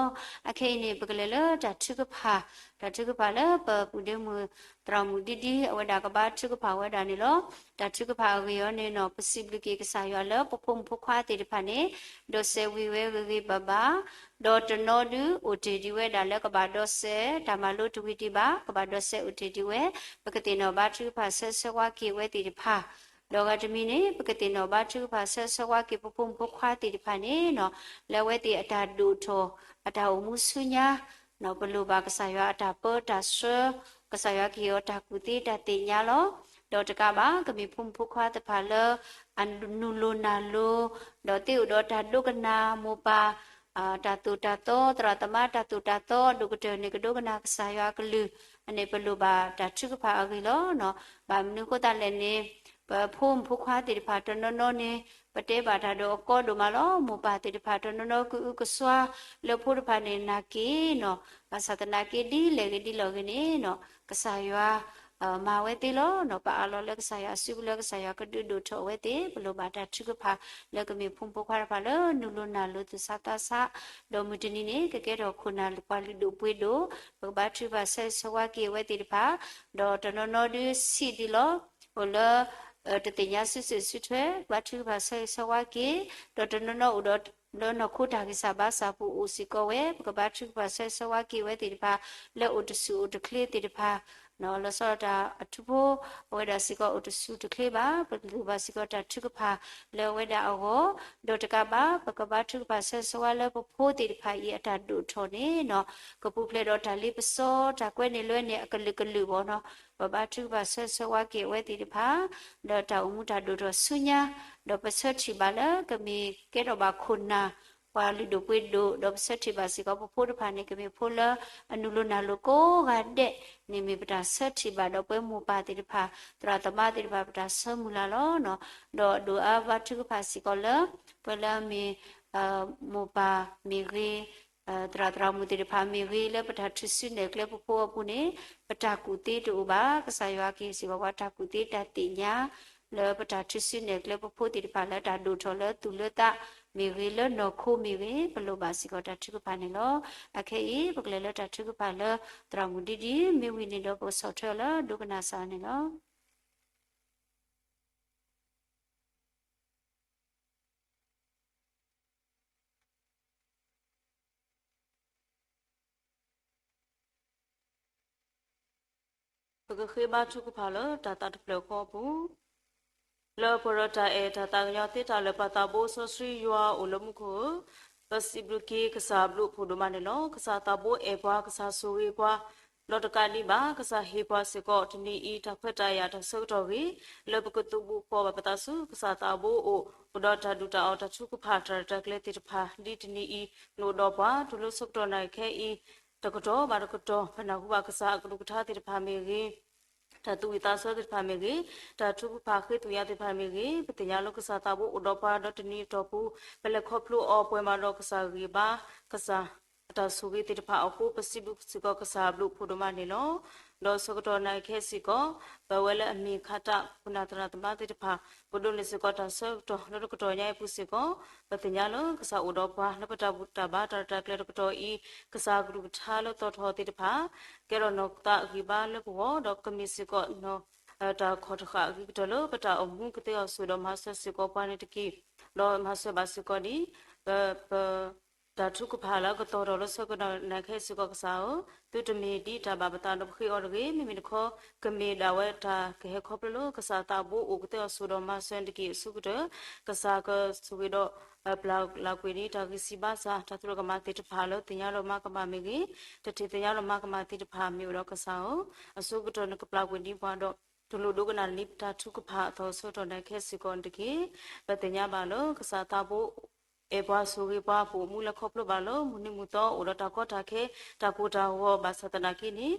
အခဲအံၤန့ၣ် ပကလဲၤလၢတၢ်ထုကဖၣ်, တၢ်ထုကဖၣ်လၢပပုၢ်ဒ့မုၣ်သရၣ်မုၣ်ဒ်ဒ် အဝဲဒၣ်ကဘါထုကဖၣ်ဝဲဒၣ်န့ၣ်လီၤ. တၢ်ထုကဖၣ်အဂ့ၢ်အီၤန့ၣ်နီၤ ပစံးဘျုးက့ၤကစၢ်ယွၤလၢပဖိမုၣ်ဖိခွါသ့ၣ်တဖၣ်န့ၣ် ဒိးစဲးဝံၤဝဲဂ့ၤဂ့ၤဘၣ်ဘၣ်, ဒီးတနီၤဒုးအိၣ်တ့ၢ်ဒံးဝဲဒၣ်လၢကဘၣ်ဒိးစဲး တၢ်မၤလိတဝံၤဒံးဘၣ်, ကဘၣ်ဒိးစဲးအိၣ်တ့ၢ်ဒံးဝဲ, ပကသ့ၣ်နီၣ်ဘါထုကဖၣ်ဆၢဂ့ၤဆၢဝါက့ၤအဝဲသ့ၣ်တဖၣ်, ဒီးဂၤတမံၤန့ၣ် ပကသ့ၣ်နီၣ်ဘါထုကဖၣ်ဆၢဂ့ၤဆၢဝါက့ၤပဖိမုၣ်ဖိခွါသ့ၣ်တဖၣ်န့ၣ်နီၤ လၢအဝဲသ့ၣ်အတၢ်ဒိၣ်ထီၣ် အတၢ်အိၣ်မူဆူညါ ပလိၣ်ဘၣ်ကစၢ်ယွၤအတၢ်ပၢတၢ်ဆှၢ, ကစၢ်ယွၤကဟ့ၣ်အီၤတၢ်ကူၣ်သ့တၢ်သ့ၣ်ညါလီၤ. ဒီးတကးဘၣ် ကမ့ၢ်ဖိမုၣ်ဖိခွါသ့ၣ်တဖၣ်လၢ အနုာ်လိၤနၢ်လိၤ, ဒီးသ့အိၣ်ဒီးတၢ်ဒိကနၣ်မိၢ်ပၢ် တၢ်သိၣ်တၢ်သီ, သရၣ်သမါတၢ်သိၣ်တၢ်သီ, ဒိၣ်ကတၢၢ်န့ၣ်ကဒိကနၣ်ကစၢ်ယွၤအကလုၢ်, အန့ၣ်ပလိၣ်ဘၣ်တၢ်ထုကဖၣ်အဂ့ၢ်လီၤ. ဘၣ်မနုၤအဃိသတးလဲၣ်န့ၣ် ပဖိမုၣ်ဖိခွါသ့ၣ်တဖၣ်တနီၤနီၤန့ၣ် ပတဲဘၣ်တၢ်ဒီးအကီဒိၣ်မးလီၤ. မိၢ်ပၢ်သ့ၣ်တဖၣ်တနီၤနီၤကအုကစွါ လၢဖိတဖၣ်န့ၣ်နာ်က့ၤနီၤ, ဘၣ်ဆၣ်သနာ်က့ဒ်လဲၣ်ဂ့ၤဒ်လဲၣ်ဂ့ၤန့ၣ်နီၤ ကစၢ်ယွၤ မၤဝဲသ့လီၤ. ပအးလီၤလၢကစၢ်ယွၤအစုပူၤလၢကစၢ်ယွၤကဒုးဒိၣ်ထီၣ်အဝဲသ့ၣ် ပလိၣ်ဘၣ်တၢ်ထုကဖၣ် လၢကမ့ၢ်ဖိမုၣ်ဖိခွါတဖၣ်လၢနုာ်လိၤနၢ်လိၤသူၣ်ဆါသးဆါ, ဒီးမုၢ်တနံၤန့ၣ် ကကဲထီၣ်ခိၣ်နၢ်ပှၤလုၢ်ဒိၣ်ပှ့ၤဒိၣ်, ပကဘါထုကဖၣ်ဆၢဂ့ၤဆၢဝါက့ၤအဝဲသ့ၣ်တဖၣ်, ဒီးတနီၤနီၤဒုးဆံးဒံးလီၤ. အိၣ်လၢ တသ့ၣ်ညါစုစ့ၣ်စုထွဲ ကဘါထုကဖၣ်ဆၢဂ့ၤဆၢဝါက့ၤ, ဒီးတနီၤနီၤအိၣ်ဒီး လၢနီၢ်ခိတၢ်ဂံၢ်စၢ်ဘါစၢ်ပူၤအိၣ်စ့ၢ်ကီးဝဲ ပကဘါထုကဖၣ်ဆၢဂ့ၤဆၢဝါက့ၤအဝဲသ့ၣ်တဖၣ် လၢအိၣ်တဆူၣ်အိၣ်တချ့သ့ၣ်တဖၣ် လီၤဆီဒၣ်တၢ်အထူဖိ အဝဲဒၣ်စ့ၢ်ကီးအိၣ်တဆူၣ်တချ့ဘၣ်, ပလိၣ်ဘၣ်စ့ၢ်ကီးတၢ်ထုကဖၣ်လၢအဝဲဒၣ်အဂီၢ်, ဒီးတကးဘၣ် ပကဘါထုကဖၣ်ဆၢဂ့ၤဆၢဝါလၢပဖိသ့ၣ်တဖၣ်အံၤအတၢ်ဒိၣ်ထီၣ်န့ၣ်နီၤ ကပူၤဖျဲးဒီးတၢ်လ့ပစီ တၢ်ကွဲန့ၢ်လွဲန့ၢ်အကလုာ်ကလုာ်ဘၣ်နီၤ, ပဘါထုကဖၣ်ဆၢဂ့ၤဆၢဝါက့ၤအဝဲသ့ၣ်တဖၣ် ဒီးတၢ်အိၣ်မူတၢ်ဒိၣ်ထီၣ်ဆူညါ, ဒီးပဆၢထံၣ်ဘၣ်လၢကမ့ၢ်ကဲထီၣ်ဘၣ်ခိၣ်နၢ် ပှၤလုၢ်ဒိၣ်ပှ့ၤဒိၣ်, ဒီးပဆၢထံၣ်ဘၣ်စ့ၢ်ကီးပဖိတဖၣ်န့ၣ် ကမ့ၢ်ဖိလၢအနုာ်လိၤနၢ်လိၤကိးဂၤဒဲးန့ၣ် မ့ၢ်ပတၢ်ဆၢထံၣ်ဘၣ်ဒီးပဝဲမိၢ်ပၢ်သ့ၣ်တဖၣ် သရၣ်သမါသ့ၣ်တဖၣ် ပတၢ်ဆၢမုၢ်လၢ်လီၤ. ဒီးဒိၣ်အါဘါထုကဖၣ်စ့ၢ်ကီးလၢ ပဝဲလၢအမ့ၢ် မိၢ်ပၢ်မ့ၢ်ဂ့ၤ သရၣ်သရၣ်မုၣ်သ့ၣ်တဖၣ်မ့ၢ်ဂ့ၤ လၢပတၢ်ထုးစုနဲၣ်ကျဲပဖိအပူၤန့ၣ် ပတၢ်ကူၣ်သ့တအိၣ်ဘၣ်. ကစၢ်ယွၤကဟ့ၣ်စ့ၢ်ကီးပှၤတၢ်ကူၣ်သ့တၢ်သ့ၣ်ညါ လၢပတၢ်ထုးစုနဲၣ်ကျဲပဖိသ့ၣ်တဖၣ်လၢတၢ်ဒိၣ်ထီၣ်လၢသူၣ်လၢသးမ့ၢ်ဂ့ၤ လၢနီၢ်ခိမ့ၢ်ဂ့ၤ ပလိၣ်ဘၣ်စ့ၢ်ကီးတၢ်ထုကဖၣ်န့ၣ်လီၤ. အခဲအံၤ ပကလဲၤလၢတၢ်ထုကဖၣ်လၢသရၣ်မုၣ်ဒ်ဒ် မ့ၢ်ဝံၤန့ၣ်ဒီးပကဆီၣ်ထွဲအီၤလၢဒိကနၣ်စၢ်န့ၣ်လီၤ. ပကဃ့ဘါထုကဖၣ်လၢတၢ်သးတဖျၢၣ်ဃီအပူၤ, လၢပှဲၤဒီးတၢ်အဲၣ်တၢ်သးကညီၤသ့တၢ်လၢာ် ပၢ်သးဘိစီဆှံယွၤအိၣ်လၢမူခိၣ်ဧၢ, ပစံးဘျုးက့ၤကစၢ်ဘျုးဖှိၣ်ဒိၣ်မးန့ၣ်လီၤ. ကစၢ်သးဘိအဲၣ်ပှၤ, ကစၢ်ဆိၣ်ဂ့ၤပှၤ, ဒီးတကးဒံးဘၣ် ကစၢ်ဟ့ၣ်ပှၤစ့ၢ်ကီးတနံၤအံၤ တၢ်ခွဲးတၢ်ယာ်တၢ်ဆၢကတီၢ်ဂ့ၤ, လၢပကသူၣ်ဘိၣ်ဖှီၣ်ဘၣ်ပသးဆူ ကစၢ်သးဘိအအိၣ်, အိၣ်ဒီးတၢ်ဒုၣ်တၢ်အီၣ်တၢ်ထုကဖၣ်တၢ်ရဲၣ်တၢ်ကျဲၤသ့ၣ်တဖၣ် ဒ်တနံၤအံၤ နအိၣ်ဒီးပှၤ တုၤလၢဆၢကတီၢ်နၢ်အံၤခဲအံၤ တကတီၢ်ဘၣ်တကတီၢ် ပနၢ်ဟူဘၣ်ကစၢ်အကလုၢ်ကထါသ့ၣ်တဖၣ်မ့ၢ်ဂ့ၤ, တၢ်သူၣ်ဝံၣ်သးဆၢသ့ၣ်တဖၣ်မ့ၢ်ဂ့ၤ, တၢ်ထုကဖၣ်ဃ့သွံၣ်ညါသ့ၣ်တဖၣ်မ့ၢ်ဂ့ၤ, ပသ့ၣ်ညါလၢကစၢ်သးဘိအိၣ်ဒီးပှၤဒီးတနံၤအတီၢ်ပူၤ, ပလဲၤခီဖျိအီၤပှဲၤမးဒီးကစၢ်ဂံၢ်ဘါ, ကစၢ်အတၢ်ဆိၣ်ဂ့ၤသ့ၣ်တဖၣ်အဃိ ပစံးဘျုးစ့ၢ်ကီးကစၢ်ဘျုးဖှိၣ်ဒိၣ်မးန့ၣ်လီၤ. ဒီးဆၢကတီၢ်နၢ်အံၤခဲအံၤစ့ၢ်ကီး ပဝဲလၢအမ့ၢ်ခးတၢ်ခိၣ်နၢ်သရၣ်သမါသ့ၣ်တဖၣ် ပဒိးန့ၢ်စ့ၢ်ကီးတၢ်ဆၢကတီၢ်လၢတကတီၢ်ညါအံၤအပူၤစ့ၢ်ကီး, ပသ့ၣ်ညါလၢကစၢ်အိၣ်ဒီးပှၤလၢပတၢ်ဘူၣ်တၢ်ဘါတၢ်ရဲၣ်တၢ်ကျဲၤတကတီၢ်အံၤ, ကစၢ်အကလုၢ်ကထါလၢသီၣ်ထီၣ်သ့ၣ်တဖၣ် ကဲထီၣ်နီၢ်သးဂံၢ်ဘါလၢပဂီၢ်, ဒီးကမ့ၢ်စ့ၢ်ကီး တၢ်ခီၣ်တဃာ်အဂ့ၤကတၢၢ်လၢပတၢ်အိၣ်မူကသ့အီၤဆူၣ်ဒီးမၤစၢၤစ့ၢ်ကီးပှၤန့ၣ်တက့ၢ်. ဒီးမၤစၢၤဘၣ်စ့ၢ်ကီးဒ် ပ တၢ်ထုကဖၣ်လၢကသီၣ်ထီၣ်လၢဆၢကတီၢ်နၢ်ခဲအံၤစ့ၢ်ကီးကစၢ်ဧၢ, သုတမ့ၢ်ဒ်တၢ်ဘၣ်ပသးဒီးပဃ့အီၤတဂ့ၤ, မ့မ့ၢ်တခီ ကမ့ၢ်ဒၣ်ဝဲတၢ်ကဟဲခီဖျိလၢကစၢ်သးဘိအိၣ်ကသ့အီၤဆူၣ်ဒီးမၤစၢၤန့ၣ်တက့ၢ်. အဆိကတၢၢ် ကစၢ်ကဆိၣ်ဂ့ၤဒီး ပျၢ်လၢ်ကွံာ်န့ၢ်တၢ်ဂံၢ်စၢ်ဘါစၢ် တၢ်သရၣ်ကမၤသ့ၣ်တဖၣ်လၢသ့ၣ်ညါလီၤမၤကမၣ်မ့ၢ်ဂ့ၤ, တထံၣ်သ့ၣ်ညါလီၤမၤကမၣ်သ့ၣ်တဖၣ်မ့ၢ်အိၣ်ဒီးကစၢ်ဧၢ, အဆိကတၢၢ်နကပျၢ်ကွံာ်န့ၢ်ပှၤဒီး တလိၣ်ဒိကနၣ်န့ၢ်ပတၢ်ထုကဖၣ်အသီၣ်ဆၢကတီၢ်နၢ်ခဲအံၤစ့ၢ်ကီးန့ၣ်တက့ၢ်. ပသ့ၣ်ညါဘၣ်လၢကစၢ်သးဘိ အဲၣ်ပှၤဆိၣ်ဂ့ၤပှၤ ပအိၣ်မူလၢခီဖျိဘၣ်လၢ မုၢ်နံၤမုၢ်သီအိၣ်ဒီးတၢ်ကီတၢ်ခဲ တၢ်ကိၢ်တၢ်ဂီၤဘၣ်ဆၣ်သနာ်က့န့ၣ်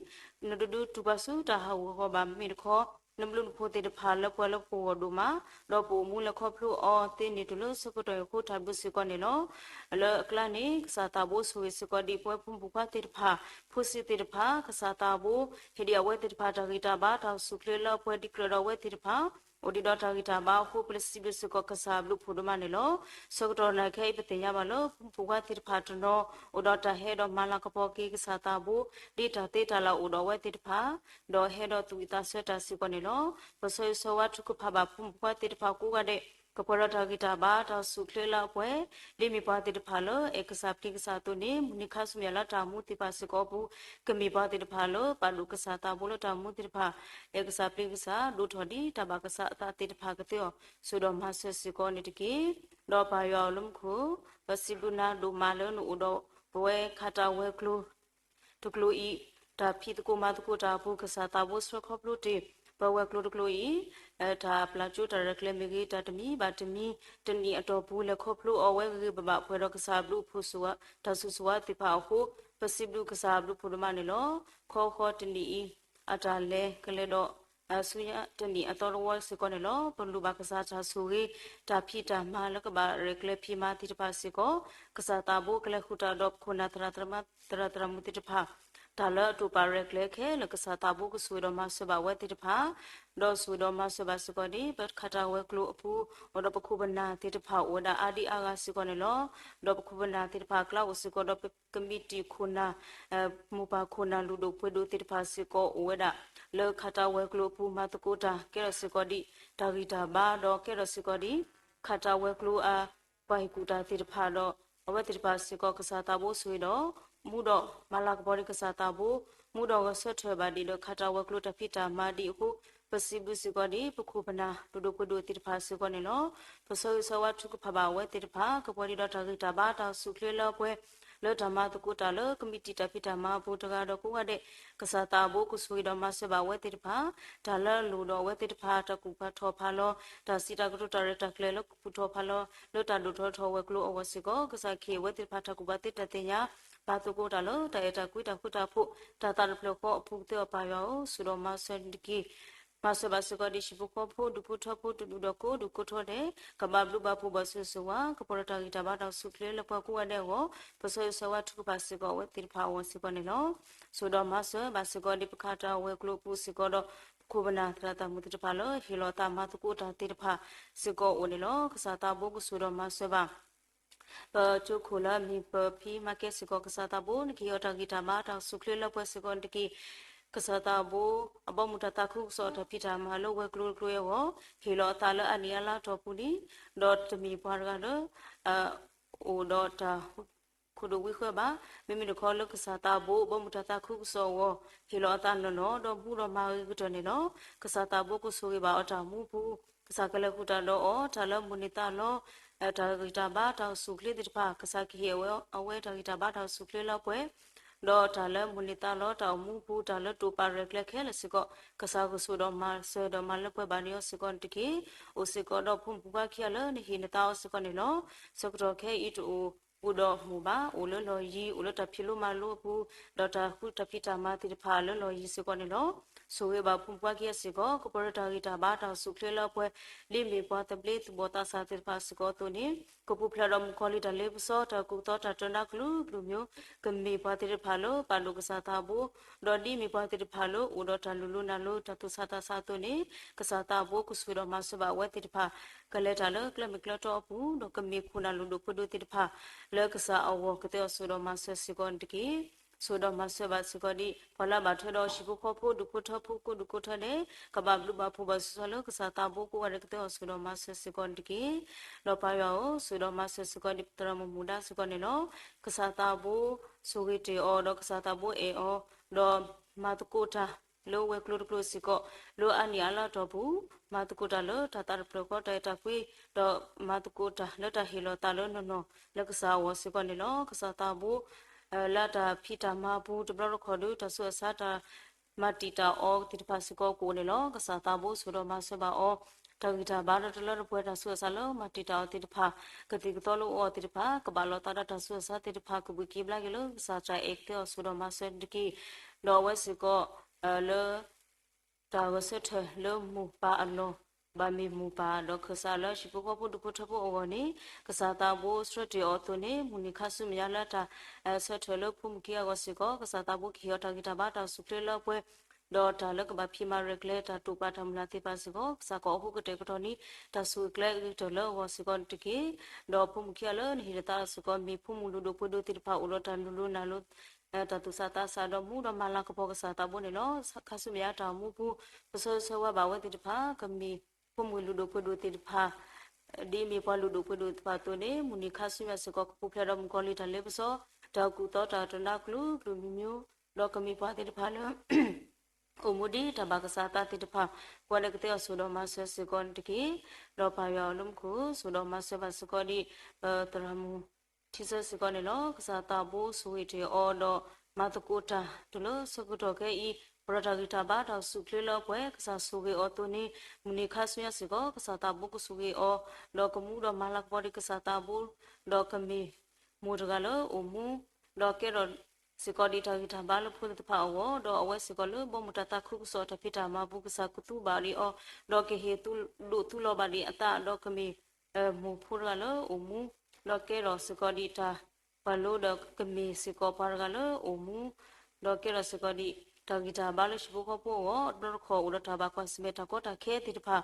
နတဒုးတူၢ်ပာ်ဆူတၢ်ဟးဂူာ်ဟးဂီၤဘၣ် မ့မ့ၢ်တခီ နဘျုးနဖှိၣ်သ့ၣ်တဖၣ်လၢပှဲၤလၢပဂီၢ်ဒိၣ်မး ဒီးပအိၣ်မူလၢခီဖျိအီၤသ့န့ၣ် တုၤလၢဆၢကတီၢ်အံၤအဃိ တၢ်ဘျုးစ့ၢ်ကီးန့ၣ်လီၤ. လၢအကျါန့ၣ် ကစၢ်သးဘိဆိၣ်ဂ့ၤစ့ၢ်ကီးဒံးပဝဲဖိမုၣ်ဖိခွါသ့ၣ်တဖၣ် ဖိဆံးသ့ၣ်တဖၣ် ကစၢ်သးဘိ ဟ့ၣ်ဒံးအဝဲသ့ၣ်တဖၣ်တၢ်ဂံၢ်တၢ်ဘါ တၢ်အိၣ်ဆူၣ်အိၣ်ချ့လၢအပှဲၤဒံးကြၢးဒီးအဝဲသ့ၣ်တဖၣ် အိၣ်ဒံးဒီးတၢ်ဂံၢ်တၢ်ဘါအဃိ ပစံးဘျုးစ့ၢ်ကီးကစၢ်ဘျုးဖှိၣ်ဒိၣ်မးန့ၣ်လီၤ. ဆၢကတီၢ်နၤခဲအံၤ ပသ့ၣ်ညါဘၣ်လၢ ဖိမုၣ်ဖိခွါသ့ၣ်တဖၣ်တနီၤ အိၣ်ဒီးတၢ်ဟဲဒီးမၤလၤကပီၤက့ၤကစၢ်သးဘိ ဒ်တၢ်သ့တၢ်လၢ်အိၣ်ဒီးအဝဲသ့ၣ်တဖၣ် ဒီးဟဲဒီးသူၣ်ဝံၣ်သးဆၢတၢ်စ့ၢ်ကီးန့ၣ်လီၤ. ပဆၢဂ့ၤဆၢဝါထုကဖၣ်ဘၣ်ဖိမုၣ်ဖိခွါသ့ၣ်တဖၣ်ကိးဂၤဒဲး ကပှဲၤဒီးတၢ်ဂံၢ်တၢ်ဘါ တၢ်အိၣ်ဆူၣ်အိၣ်ချ့လၢအပှဲၤ ဒ်မ့ၢ်ပှၤသ့ၣ်တဖၣ်လၢ အဲၣ်ကစၢ်ပျံၤကစၢ်အသိးန့ၣ် မုၢ်နံၤခါဆူမဲာ်လၢတၢ်မူသ့ၣ်တဖၣ်စ့ၢ်ကီးအပူၤ ကမ့ၢ်ပှၤသ့ၣ်တဖၣ်လၢ ပာ်ဒိၣ်ကစၢ်သးဘိလၢတၢ်မူသ့ၣ်တဖၣ် အဲၣ်ကစၢ်ပျံၤကစၢ် ဒိၣ်ထီၣ်ဒ်တၢ်ဘၣ်ကစၢ်အသးသ့ၣ်တဖၣ်ကသ့အီၤ ဆိၣ်ဒီးမၤစၢၤစ့ၢ်ကီးန့ၣ်တက့ၢ်. ဒီးပၢ်ယွၤအိၣ်လၢမူခိၣ် ပစံးဘျုးနၤဒိၣ်မးလၢနအိၣ်ဒီးပဝဲခးတၢ်ဝဲၤကျိၤ တကျိၤအံၤ တၢ်ဖံးသကိးမၤသကိးတၢ်အပူၤ ကစၢ်သးဘိဆှၢခီဖျိတ့ၢ် ပဝဲၤကျိၤတကျိၤအံၤ တၢ်ပျၢ်ကၠိတၢ်ရဲၣ်ကျဲၤမ့ၢ်ဂ့ၤ တၢ်တမံၤဘၣ်တမံၤ တနံၣ်အတီၢ်ပူၤ လဲၤခီဖျိအီၤဝဲဂ့ၤဂ့ၤဘၣ်ဘၣ် ပှဲၤဒီးကစၢ်ဘျုးဖှိၣ် တၢ်ဆိၣ်ဂ့ၤဆိၣ်ဝါသ့ၣ်တဖၣ်အဃိ ပစံးဘျုးကစၢ်ဘျုးဖှိၣ်ဒိၣ်မးန့ၣ်လီၤ. ခီဃီတနံၣ်အံၤ အတၢ်လဲၤကလဲၤဒီး ဆူညါတနံၣ်အသီတဝီစ့ၢ်ကီးန့ၣ်လီၤ. ပလူၤဘၣ်ကစၢ်တၢ်ဆိၣ်ဂ့ၤ တၢ်ဖံးတၢ်မၤလၢကဘၣ်ရဲၣ်ကျဲၤဖံးမၤသ့ၣ်တဖၣ်စ့ၢ်ကီး ကစၢ်သးဘိကလဲၤဃုာ်တၢ်ဒီးပခိၣ်နၢ်သရၣ်သရၣ်မုၣ်သ့ၣ်တဖၣ် တၢ်လၢအတိာ်ပာ်ရဲၣ်ကျဲၤခဲလၢာ် ကစၢ်သးဘိကဆိၣ်ဂ့ၤဒီးမၤစၢၤဘၣ်ဝဲသ့ၣ်တဖၣ် ဒီးဆိၣ်ဂ့ၤဒီးမၤစၢၤဘၣ်စ့ၢ်ကီးန့ၣ် ပခးတၢ်ဝဲၤကျိၤအပူၤ အိၣ်ဒီးပခိၣ်ပနၢ်သ့ၣ်တဖၣ်အိၣ်ဝဲဒၣ်အါဒံအါဂၤစ့ၢ်ကီးန့ၣ်လီၤ. ဒီးပခိၣ်ပနၢ်သ့ၣ်တဖၣ်အကျါအိၣ်စ့ၢ်ကီးဒီးပကမံးတံာ်ခိၣ်နၢ် မိၢ်ပၢ်ခိၣ်နၢ်လုၢ်ဒိၣ်ပှ့ၤဒိၣ်သ့ၣ်တဖၣ်စ့ၢ်ကီးအိၣ်ဝဲဒၣ် လၢခးတၢ်ဝဲၤကျိၤအပူၤ မၤသကိးတၢ်ကဲထီၣ်စ့ၢ်ကီးဒံး တၢ်ဂံၢ်တၢ်ဘါဒီးကဲထီၣ်စ့ၢ်ကီးဒံး ခးတၢ်ဝဲၤကျိၤအ ပှၤဟ့ၣ်ကူၣ်တၢ်သ့ၣ်တဖၣ်ဒီး အဝဲသ့ၣ်တဖၣ်စ့ၢ်ကီး ကစၢ်သးဘိဆိၣ်ဂ့ၤဒီး မူဒီးမၤလၤကပီၤန့ၢ်ကစၢ်သးဘိ မူဒီးဂဲၤဆၢထၢၣ်ဘၣ်ဒံးဒီးခးတၢ်ဝဲၤကျိၤတၢ်ဖံးတၢ်မၤဒံးအဃိ ပစံးဘျုးစ့ၢ်ကီးဒံး ပခိၣ်ပနၢ်လုၢ်ဒိၣ်ပှ့ၤဒိၣ်သ့ၣ်တဖၣ်စ့ၢ်ကီးန့ၣ်လီၤ. ပဆၢဂ့ၤဆၢဝါထုကဖၣ်ဘၣ်အဝဲသ့ၣ်တဖၣ် ကပှဲၤဒံးဒီးတၢ်ဂံၢ်တၢ်ဘါတၢ်အိၣ်ဆူၣ်အိၣ်ချ့လၢအပှဲၤ လၢတၢ်မၤသကိးတၢ်လၢကမံးတံာ်တၢ်ဖံးတၢ်မၤအပူၤတဂၤဒီးကိးဂၤဒဲး ကစၢ်သးဘိကဆိၣ်ဂ့ၤဒီးမၤစၢၤဘၣ်အဝဲသ့ၣ်တဖၣ် တၢ်လၢအလိၣ်ဒီးအဝဲသ့ၣ်တဖၣ် တၢ်ကူၣ်ဖးထီၣ်ဖးလီၤ တၢ်စံးတၢ်ကတိၤတၢ်ရဲၣ်တၢ်ကျဲၤလၢကူၣ်ထီၣ်ဖးလီၤ လၢတၢ်ဒိၣ်ထီၣ်ထီၣ်ဝဲၤကျိၤအဂီၢ်စ့ၢ်ကီး ကစၢ်ကဟ့ၣ်အဝဲသ့ၣ်တဖၣ်တၢ်ကူၣ်ဘၣ်သ့တၢ်သ့ၣ်ညါ ပာ်သကိးတၢ်လၢတၢ်အဲၣ်တၢ်ကွံတၢ်ဃူတၢ်ဖိး တၢ်သးတဖျၢၣ်ဃီအပူၤကသ့အီၤ ပၢ်ယွၤဧၢ ဆိၣ်ဒီးမၤစၢၤတက့ၢ်. မၤစၢၤဘၣ်စ့ၢ်ကီးဒံးဟံၣ်ဖိဃီဖိ ဒူၣ်ဖိထၢဖိ တဒူၣ်ဒီးကိးဒူၣ်ကိးထီၣ်ဒဲး ကဘၣ်ဘျုးဘၣ်ဖှိၣ်ဘၣ်ဆိၣ်ဂ့ၤဆိၣ်ဝါ ကပှဲၤဒီးတၢ်ဂံၢ်တၢ်ဘါတၢ်အိၣ်ဆူၣ်အိၣ်ချ့လၢပှၤကိးဂၤဒဲးအဂီၢ် ပဆၢဂ့ၤဆၢဝါထုကဖၣ်စ့ၢ်ကီးအဝဲသ့ၣ်တဖၣ်အဂီၢ်စ့ၢ်ကီးန့ၣ်လီၤ. ဆိၣ်ဒီးမၤစၢၤဘၣ်စ့ၢ်ကီးဒံးပခးတၢ်ဝဲၤကျိၤအပူၤစ့ၢ်ကီးဒီး ပခိၣ်ပနၢ်သရၣ်သရၣ်မုၣ်သ့ၣ်တဖၣ်လၢဟ့ၣ်လီၤသးမၤသကိးတၢ်သ့ၣ်တဖၣ်စ့ၢ်ကီးအိၣ်န့ၣ်လီၤ. ကစၢ်သးဘိကဆိၣ်ဒီးမၤစၢၤဘၣ် ပကၠိခိၣ်လၢအမ့ၢ်ပဖံမၤကဲစ့ၢ်ကီး ကစၢ်သးဘိ နကဟ့ၣ်အီၤတၢ်ဂံၢ်တၢ်ဘါတၢ်အိၣ်ဆူၣ်အိၣ်ချ့လၢပှဲၤစ့ၢ်ကီးန့ၣ်တက့ၢ်. ကစၢ်သးဘိ အဘီမုၢ်တၢ်သးခုကစီၣ်တၢ်ဖံးတၢ်မၤလၢဝဲၤကျိၤတကျိၤအဂီၢ် ဟ့ၣ်လီၤအသးလၢအနံၣ်အလါအတီၢ်ပူၤလံ ဒီးတမ့ၢ်ပှၤတဂၤလၢ အိၣ်ဒီးတၢ် ခိၣ်ဒိၣ်ဝံဃၢဘၣ်. မ့မ့ၢ်တခီလၢကစၢ်သးဘိ ဘီမုၢ်တၢ်သးခုကစီၣ်အဂီၢ် ဟ့ၣ်လီၤအသးနီၢ်နီၢ် ဒီးမူဒီးမၤဂ့ၤကတၢၢ်န့ၣ်လီၤ. ကစၢ်သးဘိကဆိၣ်ဂ့ၤဘၣ်အီၤတၢ်မူပူၤ ကစၢ်ကလဲၤဃုာ်တၢ်ဒီးအီၤ တၢ်လၢမိၣ်န့ၢ်သးလီ တၢ်ဂံၢ်တၢ်ဘါ တၢ်အိၣ်ဆူၣ်အိၣ်ချ့သ့ၣ်တဖၣ် ကစၢ်ကဟ့ၣ်အဝဲ အဝဲတၢ်ဂံၢ်တၢ်ဘါတၢ်အိၣ်ဆူၣ်အိၣ်ချ့လၢအပှဲၤ ဒီးတၢ်လၢမိၣ်န့ၢ်သးလီ တၢ်အိၣ်မူပူၤ တၢ်လၢတိာ်ပာ်ရဲၣ်ကျဲၤခဲလၢာ်စ့ၢ်ကီး ကစၢ်ကဆိၣ်ဒီးမၤစၢၤဒီးမၤလၢပှဲၤဘၣ်န့ၢ်အီၤစ့ၢ်ကီးန့ၣ်တက့ၢ်. အိၣ်စ့ၢ်ကီးဒီးဖိမုၣ်ဖိခွါခံဂၤလၢနဟ့ၣ်နသးအီၤစ့ၢ်ကီးန့ၣ်လီၤ. ဆၢကတီၢ်ခဲအံၤတအိၣ် ပူၤဒီးမိၢ်ဘၣ် အိၣ်လၢလီၢ်ယံၤ အိၣ်လၢတၢ်ဖံးလိမၤလိအပူၤ ဒီးတၢ်ဃုတၢ်ဖံးတၢ်မၤသ့ၣ်တဖၣ်လၢလီၢ်ယံၤစ့ၢ်ကီးန့ၣ်လီၤ. ဆိၣ်ဂ့ၤဘၣ်ဖိမုၣ်ဖိခွါခံဂၤစ့ၢ်ကီး ကပှဲၤဒီးတၢ်ဂံၢ်တၢ်ဘါတၢ်အိၣ်ဆူၣ်အိၣ်ချ့လၢအပှဲၤ ဒ်မ့ၢ်ပှၤသဘျ့သူၣ်ဘီၣ်သးစၢ်သ့ၣ်တဖၣ်စ့ၢ်ကီးအသိးန့ၣ် ကပူၤဖျဲးဒီးမုၣ်ကီၤလံၢ်တၢ်လ့ပစီ တၢ်ကူၣ်သီတၢ်တနါကလုာ်ကလုာ်မ့ၢ် ကမ့ၢ်ပှၤသ့ၣ်တဖၣ်လၢပာ်ဒိၣ်ကစၢ်သးဘိ ဒီးဒ်မ့ၢ်ပှၤသ့ၣ်တဖၣ်လၢအိၣ်ဒီးတၢ်လူၤလိနၤလိ တၢ်သူၣ်ဆးသးဆးအသိးန့ၣ် ကစၢ်သးဘိကဆိၣ်ဒီးမၤစၢၤဘၣ်အဝဲသ့ၣ်တဖၣ် ကလဲၤတၢ်လၢကျဲမုၢ်ကျဲတီအပူၤ ဒီးကမ့ၢ်ခိၣ်နၢ်လုၢ်ဒိၣ်ပှ့ၤဒိၣ်သ့ၣ်တဖၣ် လၢကစၢ်အဂီၢ်ကသ့အီၤဆိၣ်ဒီးမၤစၢၤစ့ၢ်ကီးန့ၣ်တက့ၢ်. ဆိၣ်ဒီးမၤစၢၤဘၣ်စ့ၢ်ကီးဒံး ပှၤလၢအဘၣ်ထွဲဒီးဟံၣ်ဖိဃီဖိ ဒူၣ်ဖိထၢဖိ ကိးဒူၣ်ကိးထၢဒဲး ကဘၣ်ဘျုးဘၣ်ဖှိၣ်ဘၣ်ဆိၣ်ဂ့ၤဆိၣ်ဝါလၢကစၢ်သးဘိကိးဂၤဒဲးကသ့အီၤဆိၣ်ဒီးမၤစၢၤစ့ၢ်ကီးန့ၣ်တက့ၢ်. ဒီးပၢ်ယွၤဧၢ ဆိၣ်ဒီးမၤစၢၤစ့ၢ်ကီးဒံး သရၣ်မုၣ်မူဒါစ့ၢ်ကီးန့ၣ်လီၤ. ကစၢ်သးဘိ ဆိၣ်ဂ့ၤတ့ၢ်အီၤ ဒီးကစၢ်သးဘိအဲၣ်အီၤ ဒီးမၤသကိးတၢ် လၢဝဲၤကျိၤတကျိၤစ့ၢ်ကီး လၢအါနံၣ်အါလါအတီၢ်ပူၤ မၤသကိးတၢ်လၢတၢ်သးတဖျၢၣ်ဃီ တၢ်အဲၣ်တၢ်ကွံ ဒီးမၤသကိးတၢ်လၢတၢ်ဟ့ၣ်လီၤသးလၢနီၢ်နီၢ် လၢကစၢ်အဂီၢ်စ့ၢ်ကီးန့ၣ်လီၤ. ကစၢ်သးဘိ လၢတၢ်ဖံးတၢ်မၤအပူၤ တဘျီတခီၣ်ဒီး တၢ်ဆူးတၢ်ဆါ တၢ် မၤတံာ်တာ်အီၤသ့ၣ်တဖၣ်စ့ၢ်ကီးကအိၣ်န့ၣ်လီၤ. ကစၢ်သးဘိဆိၣ်ဒီးမၤစၢၤဘၣ်အီၤ တၢ်ဂံၢ်တၢ်ဘါဒီးတလၢတပှဲၤတၢ်ဆူးတၢ်ဆါလၢမၤတံာ်တာ်အီၤသ့ၣ်တဖၣ်, ကသံၣ်ကသီလၢအအိၣ်အီၤသ့ၣ်တဖၣ် ကဘၣ်လီၤသးဒီးတၢ်ဆူးတၢ်ဆါသ့ၣ်တဖၣ် ကဘှံးက့ၤဘျါက့ၤလၢကစၢ်တၢ်အဲၣ်ကသ့အီၤဆိၣ်ဒီးမၤစၢၤတက့ၢ်. ဒီးအဝဲစ့ၢ်ကီး လၢ တၢ်ဂဲၤဆၢထၢၣ်လၢမိၢ်ပၢ်အလီၢ် ဘၣ်မ့ၢ်မိၢ်ပၢ်ဒီးခၢၣ်စးလၢဟံၣ်ဖိဃီဖိဒူၣ်ဖိထၢဖိအဂီၢ်န့ၣ် ကစၢ်သးဘိဆှၢတ့ၢ်အီၤအသိးန့ၣ် မုၢ်နံၤခါဆူမဲာ်ညါလၢတၢ်ဆၢထၢၣ်လၢဖိမုၣ်ခံအဂီၢ်စ့ၢ်ကီး ကစၢ်သးဘိကဟ့ၣ်အီၤတၢ်ဂံၢ်တၢ်ဘါတၢ်အိၣ်ဆူၣ်အိၣ်ချ့လၢအပှဲၤ ဒီးတၢ်လၢကဘၣ်ဖံးမၤရဲၣ်ကျဲၤတၢ်တိာ်ပာ်တၢ်မုၢ်လၢ်သ့ၣ်တဖၣ်စ့ၢ်ကီး ကစၢ်ကအိးထီၣ်ကတဲာ်ကတီၤန့ၢ် တၢ်ဆိၣ်ဂ့ၤကျဲဂ့ၤကတၢၢ်လၢအဂီၢ်စ့ၢ်ကီးတက့ၢ်. ဒီးဖိမုၣ်ခံဂၤလၢနဟ့ၣ်နသါစ့ၢ်ကီး မ့ၢ်ဖိမုၣ်လုၢ်ဒိၣ်ပှ့ၤဒိၣ်သ့ၣ်တဖၣ်အိၣ်ဒီးတၢ်လိၤလိၤနးလိၤ တၢ်သူၣ်ဆးသးဆးဒီးမူဒီးမၤလၤကပီၤကစၢ်သးဘိန့ၣ်လီၤ. ခါဆူမဲာ်ညါတၢ်အိၣ်မူပူၤ ပဆၢဂ့ၤဆၢဝါဘၣ်ဝဲသ့ၣ်တဖၣ် ကမ့ၢ်ဖိမုၣ်လုၢ်ဒိၣ်ပှ့ၤဒိၣ်သ့ၣ်တဖၣ် ဒ်မ့ၢ်ပှၤလုၢ်ဒိၣ်ပှ့ၤဒိၣ်သ့ၣ်တဖၣ်အသိးန့ၣ် မုၢ်နံၤခါဆူမဲာ်ညါစ့ၢ်ကီး ကပူၤဖျဲးဒီးမုၣ်ကီၤလံၢ်တၢ်လ့ပစီ တၢ်ကူၣ်သီတၢ်တနါကျိၤကျိၤမံၤမံၤ ဒီးကမ့ၢ်ပှၤသ့ၣ်တဖၣ်လၢ အိၣ်မူဒ်တၢ်ဘၣ်ကစၢ်သးသ့ၣ်တဖၣ် ပှၤလၢကသ့အီၤဆိၣ်ဒီးမၤစၢၤစ့ၢ်ကီးန့ၣ်တက့ၢ်. ဒီးပၢ်ယွၤအိၣ်လၢမူခိၣ် ဆိၣ်ဒီးမၤစၢၤဘၣ်စ့ၢ်ကီးဒ် ပသရၣ်မုၣ် ထံဆၢစ့ၢ်ကီးန့ၣ်လီၤ. ကစၢ်သးဘိဆိၣ်ဂ့ၤတ့ၢ်အီၤဒီး မၤသကိးတၢ်တုၤလၢဆၢကတီၢ်ခဲအံၤ ပဒီးတၢ်ဂံၢ်တၢ်ဘါတၢ်အိၣ်ဆူၣ်အိၣ်ချ့လၢအပှဲၤ ကစၢ်ဆိၣ်ဂ့ၤအီၤအသိးန့ၣ် မုၢ်နံၤခါဆူညါစ့ၢ်ကီး ကစၢ်သးဘိကဆိၣ်ဂ့ၤအီၤ ဒီးကမူဒီးမၤလၤကပီၤဒံးကစၢ်သးဘိ ဒီးကမ့ၢ်မိၢ်တဂၤလၢအိၣ်မူ ဒီးကဲထီၣ်စ့ၢ်ကီးဒံးတၢ်ဂံၢ်တၢ်ဘါလၢဖိသ့ၣ်တဖၣ်အဂီၢ် ဒီးအဝဲစ့ၢ်ကီးလၢဘီမုၢ်တၢ်သးခုကစီၣ်တၢ်ဖံးတၢ်မၤပူၤ ကစၢ်ကသူဘၣ်ဒံးအီၤ ဒီးကဟ့ၣ်ဒိၣ်သူလီၤဘၣ်ဒံးအသး ဒီးကမ့ၢ် မိၢ်ဖိတဂၤလၢအိၣ်မူ ဒီးကဲထီၣ်စ့ၢ်ကီးဒံးတၢ်ပှၤလိဒီးကမ့ၢ်စ့ၢ်ကီးပှၤတဂၤလၢအိၣ်မူ ဒီးကဲထီၣ်စ့ၢ်ကီးဒံး တၢ်ဂံၢ်တၢ်ဘါလၢဟံၣ်ဖိဃီဖိအဂီၢ် ဒီတခီအိၣ်ဒီးတၢ်ဘၣ်ကွၢ်ဆၢၣ်မဲာ်တၢ်ကီတၢ်ခဲသ့ၣ်တဖၣ်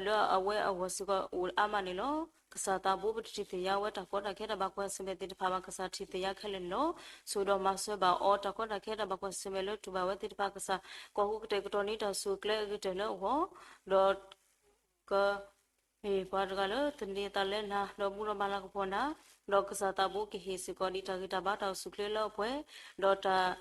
လၢအဝဲအဂီၢ်စ့ၢ်ကီးအိၣ်အါမးန့ၣ်လီၤ. ကစၢ်သးဘိပတထံၣ်သ့ၣ်ညါဝဲတၢ်ကီတၢ်ခဲတၢ်ဘၣ်ကွၢ်ဆၢၣ်မဲာ်သ့ၣ်တဖၣ်ဘၣ် ကစၢ်ထံၣ်သ့ၣ်ညါခဲလၢာ်န့ၣ်လီၤ. ဆိၣ်ဒီးမၤစၢၤဘၣ်အီၤတၢ်ကီတၢ်ခဲတၢ်ဘၣ်ကွၢ်ဆၢၣ်မဲာ်လၢတူၢ်ဘၣ်ဝဲသ့ၣ်တဖၣ် ကစၢ်ကီၢ်ဟူးကတဲာ်ကတီၤန့ၢ်တၢ်ဆိၣ်ဂ့ၤကျဲအဂ့ၤကတၢၢ်လၢအဂီၢ် ဒီး က မ့ၢ်ပှၤတဂၤလၢသန့ၤသးလၢနၤ ဒီးမူဒီးမၤလၤကပီၤနၤ, ဒီးကစၢ်သးဘိကဟ့ၣ်စ့ၢ်ကီးဒံးတၢ်ဂံၢ်တၢ်ဘါတၢ်အိၣ်ဆူၣ်အိၣ်ချ့လၢအပှဲၤ, ဒီးတၢ်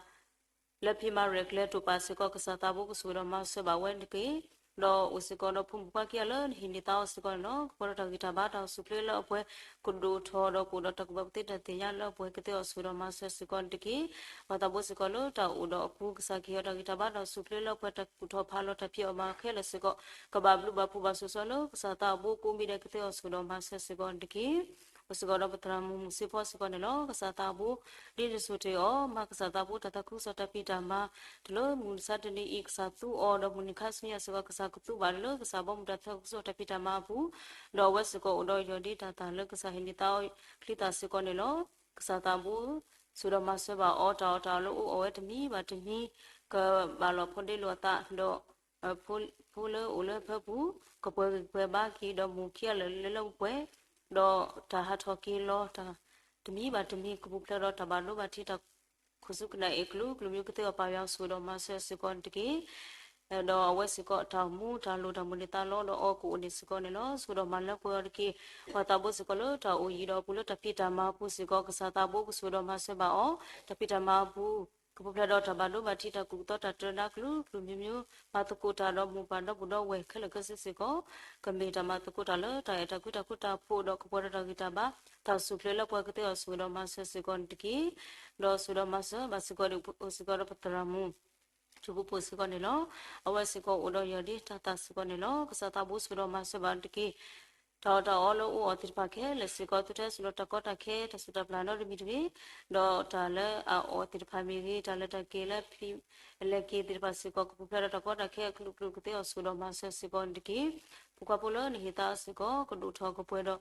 လၢဖံးမၤရဲၣ်ကျဲၤတိာ်ပာ်စ့ၢ်ကီး ကစၢ်သးဘိကဆိၣ်ဂ့ၤဒီးမၤစၢၤဘၣ်ဝဲတက့ၢ်. ဒီးအိၣ်စ့ၢ်ကီးဒီးဖိမုၣ်ဖိခွါခံဂၤလၢနဟ့ၣ်န့ၢ်သါအီၤစ့ၢ်ကီးန့ၣ်လီၤ. ကပှဲၤဒီးတၢ်ဂံၢ်တၢ်ဘါတၢ်အိၣ်ဆူၣ်အိၣ်ချ့လၢအပှဲၤ, ကဒိၣ်ထီၣ်ဒီးကအိၣ်ဒီးတၢ်ကူၣ်ဘၣ်ကူၣ်သ့တၢ်သ့ၣ်ညါလၢအပှဲၤကသ့အီၤဆိၣ်ဂ့ၤဒီးမၤစၢၤစ့ၢ်ကီးတက့ၢ်. ပှၤသးဘိစ့ၢ်ကီးလၢတၢ်အိၣ်ဒီးအပူၤ ကစၢ်ကဟ့ၣ်အီၤတၢ်ဂံၢ်တၢ်ဘါတၢ်အိၣ်ဆူၣ်အိၣ်ချ့လၢအပှဲၤ တၢ်ကူၣ်ထီၣ်ဖးလီၤတၢ်ဖံးအီၣ်မၤအီၣ်ခဲလၢာ်စ့ၢ်ကီး ကဘၣ်ဘျုးဘၣ်ဖှိၣ်ဘၣ်ဆိၣ်ဂ့ၤလၢကစၢ်သးဘိကိးမံၤဒဲးကသ့အီၤဆိၣ်ဂ့ၤဒီးမၤစၢၤစ့ၢ်ကီးတက့ၢ်. အိၣ်စ့ၢ်ကီးဒီးပသရၣ်မုၣ်မုၢ်စ့ဖီစ့ၢ်ကီးန့ၣ်လီၤ. ကစၢ်သးဘိ ဒ်နဆိၣ်တ့ၢ်အီၤ မၤကစၢ်သးဘိတၢ်သးခုကစီၣ်တၢ်ဖံးတၢ်မၤ တုၤလၢမုၢ်မဆါတနံၤအံၤ ကစၢ်သူအီၤဒီးမုၢ်နံၤခါဆူညါစ့ၢ်ကီး ကစၢ်ကသူဘၣ်လၢကစၢ်ဘီမုၢ်တၢ်သးခုကစီၣ်တၢ်ဖံးတၢ်မၤအပူၤ, ဒီးအဝဲစ့ၢ်ကီးအိၣ်ဒီးယီၢ်ဒ်တၢ်သၣ်လၢကစၢ်ဟ့ၣ်န့ၢ်သါအီၤချံသၣ်စ့ၢ်ကီးန့ၣ်လီၤ. ကစၢ်သးဘိ ဆိၣ်ဒီးမၤစၢၤဘၣ်အီၤ တၢ်အီၣ်တၢ်အီလၢအိၣ်အဝဲတမံၤဘၣ်တမံၤ ကဘၣ်လီၤဖိဒ့လိာ်အသးဒီး ဖိလၢအိၣ်လၢဟၢဖၢပူၤ ကပှဲၤဂံၢ်ပှဲၤဘါက့ၤဒီးမိၢ်ခံဂၤလၢာ်လၢလၢပှဲၤပှဲၤ ဒီးတၢ်ဟးထီၣ်က့ၤလီၤတၢ် တမံၤဘၣ်တမံၤ ကပူၤဖျဲးဒီးတၢ်ဘၣ်ဒိဘၣ်ထံးတၢ် ခိၣ်ဆူကနၣ်အဲၣ်ကျိၤကျိၤမံၤကသ့အီၤ ပၢ်ယွၤဆိၣ်ဒီးမၤစၢၤစ့ၢ်ကီးန့ၣ်တက့ၢ်. ဒီးအဝဲစ့ၢ်ကီးတၢ်အိၣ်မူတၢ်လိၣ်တၢ်မိၣ်န့ၢ်သးလီဒီးအီၤကအိၣ်န့ၣ်စ့ၢ်ကီးန့ၣ်လီၤ. ဆိၣ်ဒီးမၤလၢပှဲၤအီၤတက့ၢ်. ပှၤသးဘိစ့ၢ်ကီးလၢတၢ်အိၣ်ယံၤဒီးအပူၤလၢတၢ်ဖံးတၢ်မၤအပူၤစ့ၢ်ကီး ကစၢ်သးဘိကဆိၣ်ဒီးမၤစၢၤဘၣ်အီၤ တၢ်ဖံးတၢ်မၤအပူၤ ကပူၤဖျဲးဒီးတၢ်ဘၣ်ဒိဘၣ်ထံးတၢ်ကူၣ်သီတၢ်တြီနါကျိၤကျိၤမံၤမံၤ မၤသကိးတၢ်ဒီးမိၢ်ပၢ်ဒီပုၢ်ဒီဝဲၢ်ခဲလၢာ်ခဲဆ့စ့ၢ်ကီး ကမ့ၢ်တၢ်မၤသကိးတၢ်လၢတၢ်အဲၣ်တၢ်ကွံတၢ်ဃူတၢ်ဖိးဒီးကပှဲၤဒီးတၢ်ဂံၢ်တၢ်ဘါ တၢ်အိၣ်ဆူၣ်အိၣ်ချ့လၢပှဲၤကသ့အီၤဆိၣ်ဂ့ၤဒီးမၤစၢၤစ့ၢ်ကီးန့ၣ်တက့ၢ်. ဒီးဆိၣ်ဒီးမၤစၢၤဘၣ်စ့ၢ်ကီးဒ်အိၣ်စ့ၢ်ကီးဒီးပသရၣ်မုၣ် ထူပူဖိစ့ၢ်ကီးန့ၣ်လီၤ. အဝဲစ့ၢ်ကီးအိၣ်ဒီးယီၢ်ဒ်တၢ်သၣ်စ့ၢ်ကီးန့ၣ်လီၤ. ကစၢ်သးဘိဆိၣ်ဒီးမၤစၢၤဘၣ်တက့ၢ်. တၢ်အီၣ်တၢ်အီလၢအိၣ်အီၤသ့ၣ်တဖၣ်ခဲလၢာ်စ့ၢ်ကီး သုထဲဆိၣ်ဒီးတၢ်ကီတၢ်ခဲ တၢ်စူၢ်တၢ်ပျၢ်နီတမံၤတဂ့ၤ, ဒီးတၢ်လၢအအီၣ်သ့ၣ်တဖၣ်မ့ၢ်ဂ့ၤ, တၢ်လၢတၢ်က့ၤလၢဖံး လဲၤက့ၤသ့ၣ်တဖၣ်စ့ၢ်ကီး ကပူၤဖျဲးဒီးတၢ်ကီတၢ်ခဲအကျိၤကျိၤကသ့အီၤဆိၣ်ဒီးမၤစၢၤစ့ၢ်ကီးန့ၣ်တက့ၢ်. ဖိခွါဖိလၢနဟ့ၣ်သါအီၤစ့ၢ်ကီး ကဒိၣ်ထီၣ်ကပှဲၤဒီး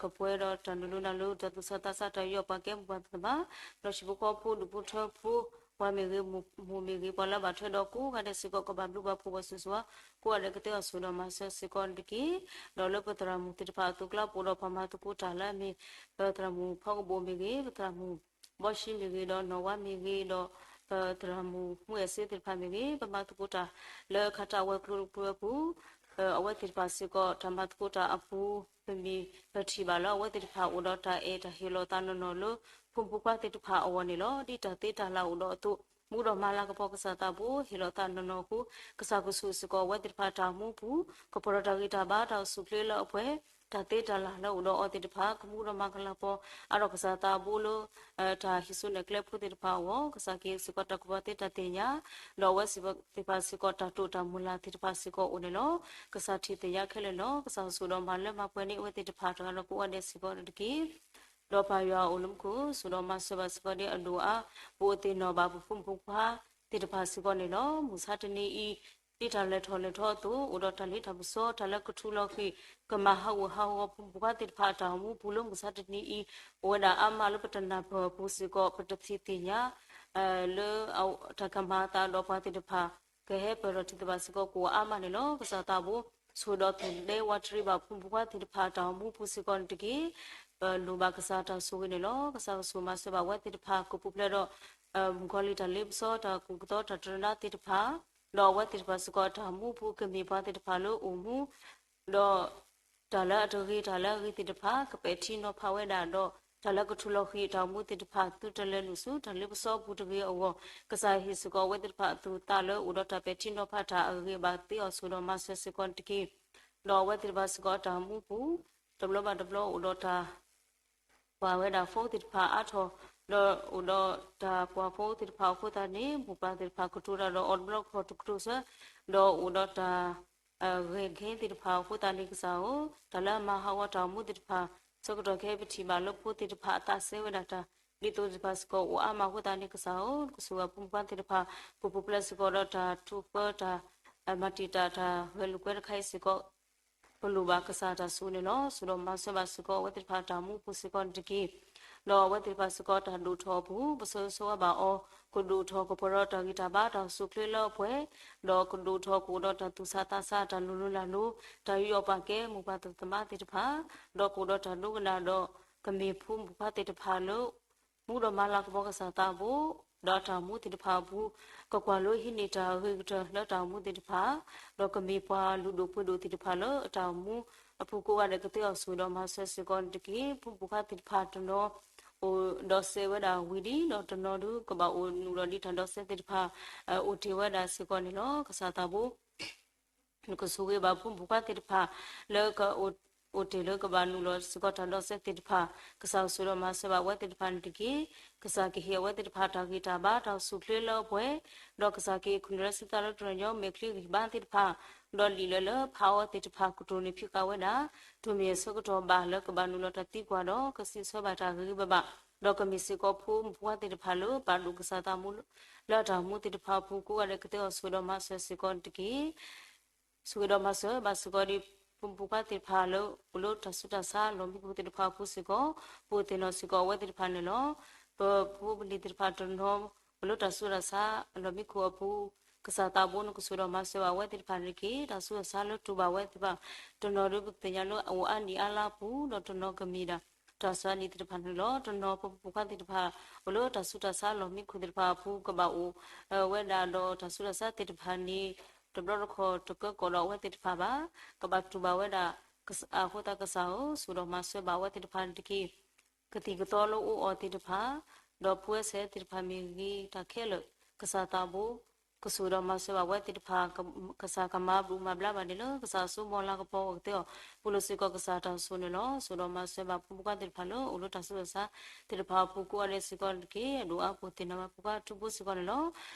ကပှဲၤဒီးတၢ်နုာ်လီၤနုာ်လီၤ တၢ်သူၣ်ဆးသးဆးတၢ်ယူးယီၣ်ပှၤကဲမိၢ်ပှၤသ့ၣ်တဖၣ်, ဒီးဟံၣ်ဖိဃီဖိဒူၣ်ဖိထၢဖိ ပှၤမ့ၢ်ဂ့ၤ မိၢ်မ့ၢ်ဂ့ၤ ပှၤလၢအဘၣ်ထွဲဒီးကိးဂၤဒဲးစ့ၢ်ကီး ကဘၣ်ဘျုးဘၣ်ဖှိၣ်ဘၣ်ဆိၣ်ဂ့ၤ ကိးဂၤဒဲးကသ့အီၤဆိၣ်ဒီးမၤစၢၤစ့ၢ်ကီးန့ၣ်တက့ၢ်. ဒီးလၢပသရၣ်မုၣ်သ့ၣ်တဖၣ်အသိးကျါ ပအိၣ်ဒီးပှၤမၤသကိးတၢ်လၢအမ့ၢ် ပသရၣ်မုၣ်ဖီကဘိၣ်မ့ၢ်ဂ့ၤ, ပသရၣ်မုၣ်ဘီၣ်ရှံမ့ၢ်ဂ့ၤ, ဒီးနီၢ်ဝါမ့ၢ်ဂ့ၤ, ဒီးပသရၣ်မုၣ်မူအဲၣ်စ့သ့ၣ်တဖၣ်မ့ၢ်ဂ့ၤ, ပမၤသကိးတၢ်လၢခါတၢ်ဝဲၤကျိၤပူၤအပူၤ အဝဲသ့ၣ်တဖၣ်စ့ၢ်ကီး တၢ်မၤသကိးတၢ်အပူၤ ပမ့ၢ်ပထံၣ်ဘၣ်လၢအဝဲသ့ၣ်တဖၣ်အိၣ်ဒီးတၢ်အဲၣ်တၢ်ဟ့ၣ်လီၤသးနီၢ်နီၢ်လၢ ဖိမုၣ်ဖိခွါသ့ၣ်တဖၣ်အဂီၢ်န့ၣ်လီၤ. ဒ်တၢ်သ့တၢ်လၢ်အိၣ်ဒီးအသိး မူဒီးမၤလၤကပီၤကစၢ်သးဘိ ဟ့ၣ်လီၤသးနီၢ်နီၢ်အဃိ ကစၢ်ကဆိၣ်စ့ၢ်ကီးအဝဲသ့ၣ်တဖၣ်တၢ်အိၣ်မူပူၤ ကပှဲၤဒီးတၢ်ဂံၢ်တၢ်ဘါတၢ်အိၣ်ဆူၣ်အိၣ်ချ့လၢအပှဲၤ တၢ်သ့တၢ်လၢ်လၢအိၣ်ဒီးအီၤသ့ၣ်တဖၣ် ကမူဒီးမၤကလၤပှီၤအါထီၣ်ကစၢ်သးဘိလၢ တၢ်ဟံးစုနဲၣ်ကျဲဖိသ့ၣ်တဖၣ်အဂီၢ် ကစၢ်ကဟ့ၣ်စ့ၢ်ကီးတၢ်ကူၣ်ဘၣ်သ့တၢ်သ့ၣ်ညါ, ဒီးအဝဲသ့ၣ်တဖၣ်စ့ၢ်ကီးတၢ်တိာ်တၢ်မုၢ်လၢ်သ့ၣ်တဖၣ်စ့ၢ်ကီးအိၣ်န့ၣ်လီၤ. ကစၢ်ထံၣ်သ့ၣ်ညါခဲလၢာ်လီၤ. ကစၢ်ကဆိၣ်ဒီးမၤလၢမၤပှဲၤန့ၢ်အဝဲသ့ၣ်တဖၣ်တဂၤဒီးကိးဂၤဒဲးစ့ၢ်ကီးန့ၣ်တက့ၢ်. ဒီးပၢ်ယွၤအိၣ်လၢမူခိၣ် ဆိၣ်ဒီးမၤစၢၤဘၣ်စ့ၢ်ကီးဒ်အဒိၣ်အါ ပအိၣ်သ့ၣ်နီၣ်ဘၣ်ပဖိမုၣ်ဖိခွါသ့ၣ်တဖၣ်စ့ၢ်ကီးန့ၣ်လီၤ. မုၢ်ဆါတနံၤအံၤ ဒ်တၢ်လဲၤထီၣ်လဲၤထီအသိး အိၣ်ဒီးတၢ်လ့တၢ်ပစီ တၢ်လၢကထူလီၤဃံာ် ကမၤဟးဂူာ်ဟးဂီၤဖိမုၣ်ဖိခွါသ့ၣ်တဖၣ်အတၢ်အိၣ်မူပူၤလၢမုၢ်ဆါတနံၤအံၤ အိၣ်ဝဲဒၣ်အါမးလၢပတနၢ်ပၢၢ်အပူၤစ့ၢ်ကီး ပတထံၣ်သ့ၣ်ညါ လၢတၢ်ကမၤအသးဒီးပှၤသ့ၣ်တဖၣ် ကဟဲပၢၢ်ထီၣ်ထံသ့ၣ်တဖၣ်စ့ၢ်ကီး ကအိၣ်အါမးန့ၣ်လီၤ. ကစၢ်သးဘိ ဆိၣ်ဒီးသူၣ်ဒဲဝးတရံးဘၣ်ဖိမုၣ်ဖိခွါသ့ၣ်တဖၣ်အတၢ်အိၣ်မူပူၤစ့ၢ်ကီးန့ၣ်တက့ၢ်. ပလိၣ်ဘၣ်ကစၢ်တၢ်ဆိၣ်ဂ့ၤန့ၣ်လီၤ. ကစၢ်ကဆိၣ်မၤစၢၤဘၣ်ဝဲသ့ၣ်တဖၣ် ကပူၤဖျဲးဒီး မုၣ်ကီၤလံၢ်တၢ်လ့ပစီ တၢ်ကူၣ်ကသီတၢ်တရၢနါသ့ၣ်တဖၣ် ဒီးအဝဲသ့ၣ်တဖၣ်စ့ၢ်ကီးအတၢ်အိၣ်မူပူၤ ကမ့ၢ်ပှၤသ့ၣ်တဖၣ်လၢအိၣ်မူ ဒီး တၢ်လၢအတဂ့ၤ တၢ်လၢအဂ့ၤသ့ၣ်တဖၣ် ကပဲာ်ထံနီၤဖးဝဲဒၣ်ဒီး တၢ်လၢကထူလီၤဃံာ်အတၢ်အိၣ်မူသ့ၣ်တဖၣ် သုတလဲၤနုာ်ဆူတၢ်လ့ပစီအပူၤတဂ့ၤအဂီၢ် ကစၢ်ဟ့ၣ်စ့ၢ်ကီးအဝဲသ့ၣ်တဖၣ်အသူၣ်အသးလၢအိၣ်ဒီးတၢ်ပဲာ်ထံနီၤဖးတၢ်အဂ့ၤအဘၣ်သ့အီၤ ဆိၣ်ဒီးမၤစၢၤစ့ၢ်ကီးန့ၣ်တက့ၢ်. ဒီးအဝဲသ့ၣ်တဖၣ်စ့ၢ်ကီးအတၢ်အိၣ်မူပူၤ တဘျီဘၣ်တဘျီအိၣ်ဒီးတၢ် ပှၤဝဲဒၣ် phone သ့ၣ်တဖၣ်အါထီၣ် ဒီးအိၣ်ဒီးတၢ်ပှၤ phone သ့ၣ်တဖၣ်အဃိသတးန့ၣ် မိၢ်ပၢ်သ့ၣ်တဖၣ်ကတိၤတၢ်ဒီးအီၤတဘျီတခီၣ်တကတိၤဆၢ ဒီးအိၣ်ဒီးတၢ် ဂဲၤကဲသ့ၣ်တဖၣ်အဃိသတးန့ၣ် ကစၢ်ဧၢ, တၢ်လၢအမၤဟးဂီၤတၢ်အိၣ်မူသ့ၣ်တဖၣ် ဆၢကတီၢ်ခဲအံၤပထံၣ်ဘၣ်လၢဖိသ့ၣ်တဖၣ်အသးစဲဝဲဒၣ်တၢ် ဒ်သိးသ့ၣ်တဖၣ်စ့ၢ်ကီးအိၣ်အါမးအဃိသတးန့ၣ် ကစၢ်ဧၢ, ကဆိၣ်ဂ့ၤဖိမုၣ်ဖိခွါသ့ၣ်တဖၣ် ပူၤပူၤဖျဲးစ့ၢ်ကီးဒီးတၢ်ထူၣ်ဃၢတၢ် မၤတံာ်တာ်တၢ်ဂဲၤလိာ်ကွဲတခါအံၤစ့ၢ်ကီး ပလိၣ်ဘၣ်ကစၢ်တၢ်ဆိၣ်ဂ့ၤန့ၣ်လီၤ. ဆိၣ်ဒီးမၤစၢၤဘၣ်စ့ၢ်ကီးအဝဲသ့ၣ်တဖၣ်တၢ်အိၣ်မူပူၤစ့ၢ်ကီးန့ၣ်တက့ၢ်. ဒီးအဝဲသ့ၣ်တဖၣ်စ့ၢ်ကီးတၢ်ဒိၣ်ထီၣ်အပူၤ ပဆၢဂ့ၤဆၢဝါဘၣ်အီၤ ကဒိၣ်ထီၣ်ကပှဲၤဒီးတၢ်ဂံၢ်တၢ်ဘါတၢ်အိၣ်ဆူၣ်အိၣ်ချ့လၢအပှဲၤ, ဒီးကဒိၣ်ထီၣ်ကအိၣ်ဒီးတၢ်သူၣ်ဆးသးဆးတၢ်လိၤလိၤလၢ်လိၤ တၢ်ယူးယီၣ်ပာ်ကဲ မိၢ်ပၢ်သ့ၣ်သမါသ့ၣ်တဖၣ်, ဒီးကအိၣ်ဒီးတၢ်ဒိကနၣ်ဒီး ကမ့ၢ်ဖိမုၣ်ဖိခွါသ့ၣ်တဖၣ်လၢ မူဒီးမၤလၤကပီၤကစၢ်သးဘိ ဒီးအတၢ်အိၣ်မူသ့ၣ်တဖၣ်အပူၤ ကကွၢ်လိဟံးန့ၢ်တၢ်အဂ့ၤကတၢၢ်လၢတၢ်အိၣ်မူသ့ၣ်တဖၣ်, ဒီးကမ့ၢ်ပှၤလုၢ်ဒိၣ်ပှ့ၤဒိၣ်သ့ၣ်တဖၣ်လၢအတၢ်အိၣ်မူအပူၤကိးဂၤဒဲးကသ့အီၤဆိၣ်ဂ့ၤဒီးမၤစၢၤစ့ၢ်ကီးန့ၣ်တက့ၢ်. ဖိမုၣ်ဖိခွါသ့ၣ်တဖၣ်တနီၤ အိၣ်ဒီးစဲးဝဲဒၣ်ဝံၤလံ ဒီးတနီၤဒုးကဘၣ်အိၣ်နုာ်လီၤဒ်တၢ်ဒီးစဲးသ့ၣ်တဖၣ် အိၣ်တ့ၢ်ဝဲဒၣ်စ့ၢ်ကီးန့ၣ်လီၤ. ကစၢ်သးဘိ နကဆိၣ်ဂ့ၤဘၣ်ဖိမုၣ်ဖိခွါသ့ၣ်တဖၣ် လၢက အိၣ်တ့ၢ်လၢကဘၣ်နုာ်လီၤစ့ၢ်ကီးတၢ်ဒီးစဲးသ့ၣ်တဖၣ်, ကစၢ်ကဆိၣ်ဒီးမၤစၢၤဘၣ်အဝဲသ့ၣ်တဖၣ်န့ၣ်တက့ၢ်. ကစၢ်ကဟ့ၣ်အဝဲသ့ၣ်တဖၣ်တၢ်ဂံၢ်တၢ်ဘါတၢ်အိၣ်ဆူၣ်အိၣ်ချ့လၢအပှဲၤ, ဒီးကစၢ်ကဟ့ၣ်ခိၣ်နၢ်လၢဆံသးလၢတရၢၣ်ညီမဲာ်ချံဂံၢ်ဘါသ့ၣ်တဖၣ်, ဒီးလံာ်လၢလၢဖးအီၤသ့ၣ်တဖၣ်ကတိၤန့ၢ်ဖံးဃာ်ဝဲဒၣ် တုၤမ့ၢ်အဆၢကတီၢ်ဘၣ်လၢကဘၣ်နုာ်လီၤတၢ်သံကွၢ်ဒီး ကစံးဆၢဘၣ်တၢ်ဂ့ၤဂ့ၤဘၣ်ဘၣ်, ဒီးကမ့ၢ်စ့ၢ်ကီးဖိမုၣ်ဖိခွါသ့ၣ်တဖၣ်လၢပာ်ဒိၣ်ကစၢ်သးမူ လၢအတၢ်အိၣ်မူသ့ၣ်တဖၣ်အပူၤကိးဂၤဒဲးကသ့အီၤဆိၣ်ဂ့ၤဒီးမၤစၢၤစ့ၢ်ကီးန့ၣ်တက့ၢ်. ဆိၣ်ဂ့ၤဒီးမၤစၢၤဘၣ်စ့ၢ်ကီးဒ် ဖိမုၣ်ဖိခွါသ့ၣ်တဖၣ်လၢ အိၣ်လၢတၢ်ဆူးတၢ်ဆါအလီၢ်မံခိၣ်သ့ၣ်တဖၣ်အပူၤစ့ၢ်ကီး, ပအိၣ်သ့ၣ်နီၣ်စ့ၢ်ကီးအဝဲသ့ၣ်တဖၣ်န့ၣ်လီၤ. ပဖိပလံၤသ့ၣ်တဖၣ်တနီၤ အိၣ်လၢတၢ်ဆူးတၢ်ဆါအလီၢ်မံခိၣ်အပူၤ, ကစၢ်သးဘိနကဆိၣ်ဒီးမၤစၢၤဘၣ်အဝဲသ့ၣ်တဖၣ်န့ၣ်တက့ၢ်. တၢ်ဆူးတၢ်ဆါလၢတူၢ်ဘၣ်ဝဲသ့ၣ်တဖၣ် တနီၤဒုးပသ့ၣ်ညါလၢအအိၣ်အါနံၣ်အါလါအပူၤ, ဒီးတနီၤကမ့ၢ်ဒၣ် တၢ်စှၤနံၣ်သ့ၣ်တဖၣ်န့ၣ်လီၤ. တနီၤဖိမုၣ်ဖိခွါသ့ၣ်တဖၣ် အိၣ်လၢတၢ်ဆူးတၢ်ဆါအလီၢ်မံခိၣ်သ့ၣ်တဖၣ်အပူၤ ကဘၣ်အိၣ်ဝဲဒၣ်ဒီးတၢ်ဆူးတၢ်ဆါသ့ၣ်တဖၣ်န့ၣ် တဘျီတခီၣ်တကၢကီၣ်ဒီးအဝဲသ့ၣ်တဖၣ်ဘၣ်. ကဘၣ်တူၢ်ဘၣ်ဝဲဒၣ် အဃိသတးကစၢ်ဧၢ, ဆိၣ်ဒီးမၤစၢၤဘၣ်အဝဲသ့ၣ်တဖၣ်န့ၣ်တက့ၢ်. ကသံၣ်ကသီလၢအအိၣ်အီၤသ့ၣ်တဖၣ်, ဒီးဖိဝဲဆဲးသ့ၣ်တဖၣ်မ့ၢ်ဂ့ၤ, တၢ်ခဲလၢာ် ကစၢ်သးဘိ ကဆိၣ်ဒီးမၤစၢၤဘၣ်ဝဲသ့ၣ်တဖၣ်, ကစၢ်ကမၤဘျုးမၤဘျါဘၣ်န့ၣ်လၢ ကစၢ်အစိအမူအလၤကပီၤအဂီၢ်ကသ့အီၤ, ပူၤလိာ်စ့ၢ်ကီးကစၢ်တၢ်ဆိၣ်န့ၣ်လီၤ. ဆိၣ်ဒီးမၤစၢၤဘၣ်ဖိမုၣ်ဖိခွါသ့ၣ်တဖၣ်လၢအိၣ်လၢတၢ်ဆူးတၢ်ဆါသ့ၣ်တဖၣ်အပူၤကိးဂၤဒဲးစ့ၢ်ကီးန့ၣ်တက့ၢ်. အဒိၣ်အါပူၤသ့ၣ်နီၣ်ဘၣ်ဖိခွါထူဖိစ့ၢ်ကီးန့ၣ်လီၤ.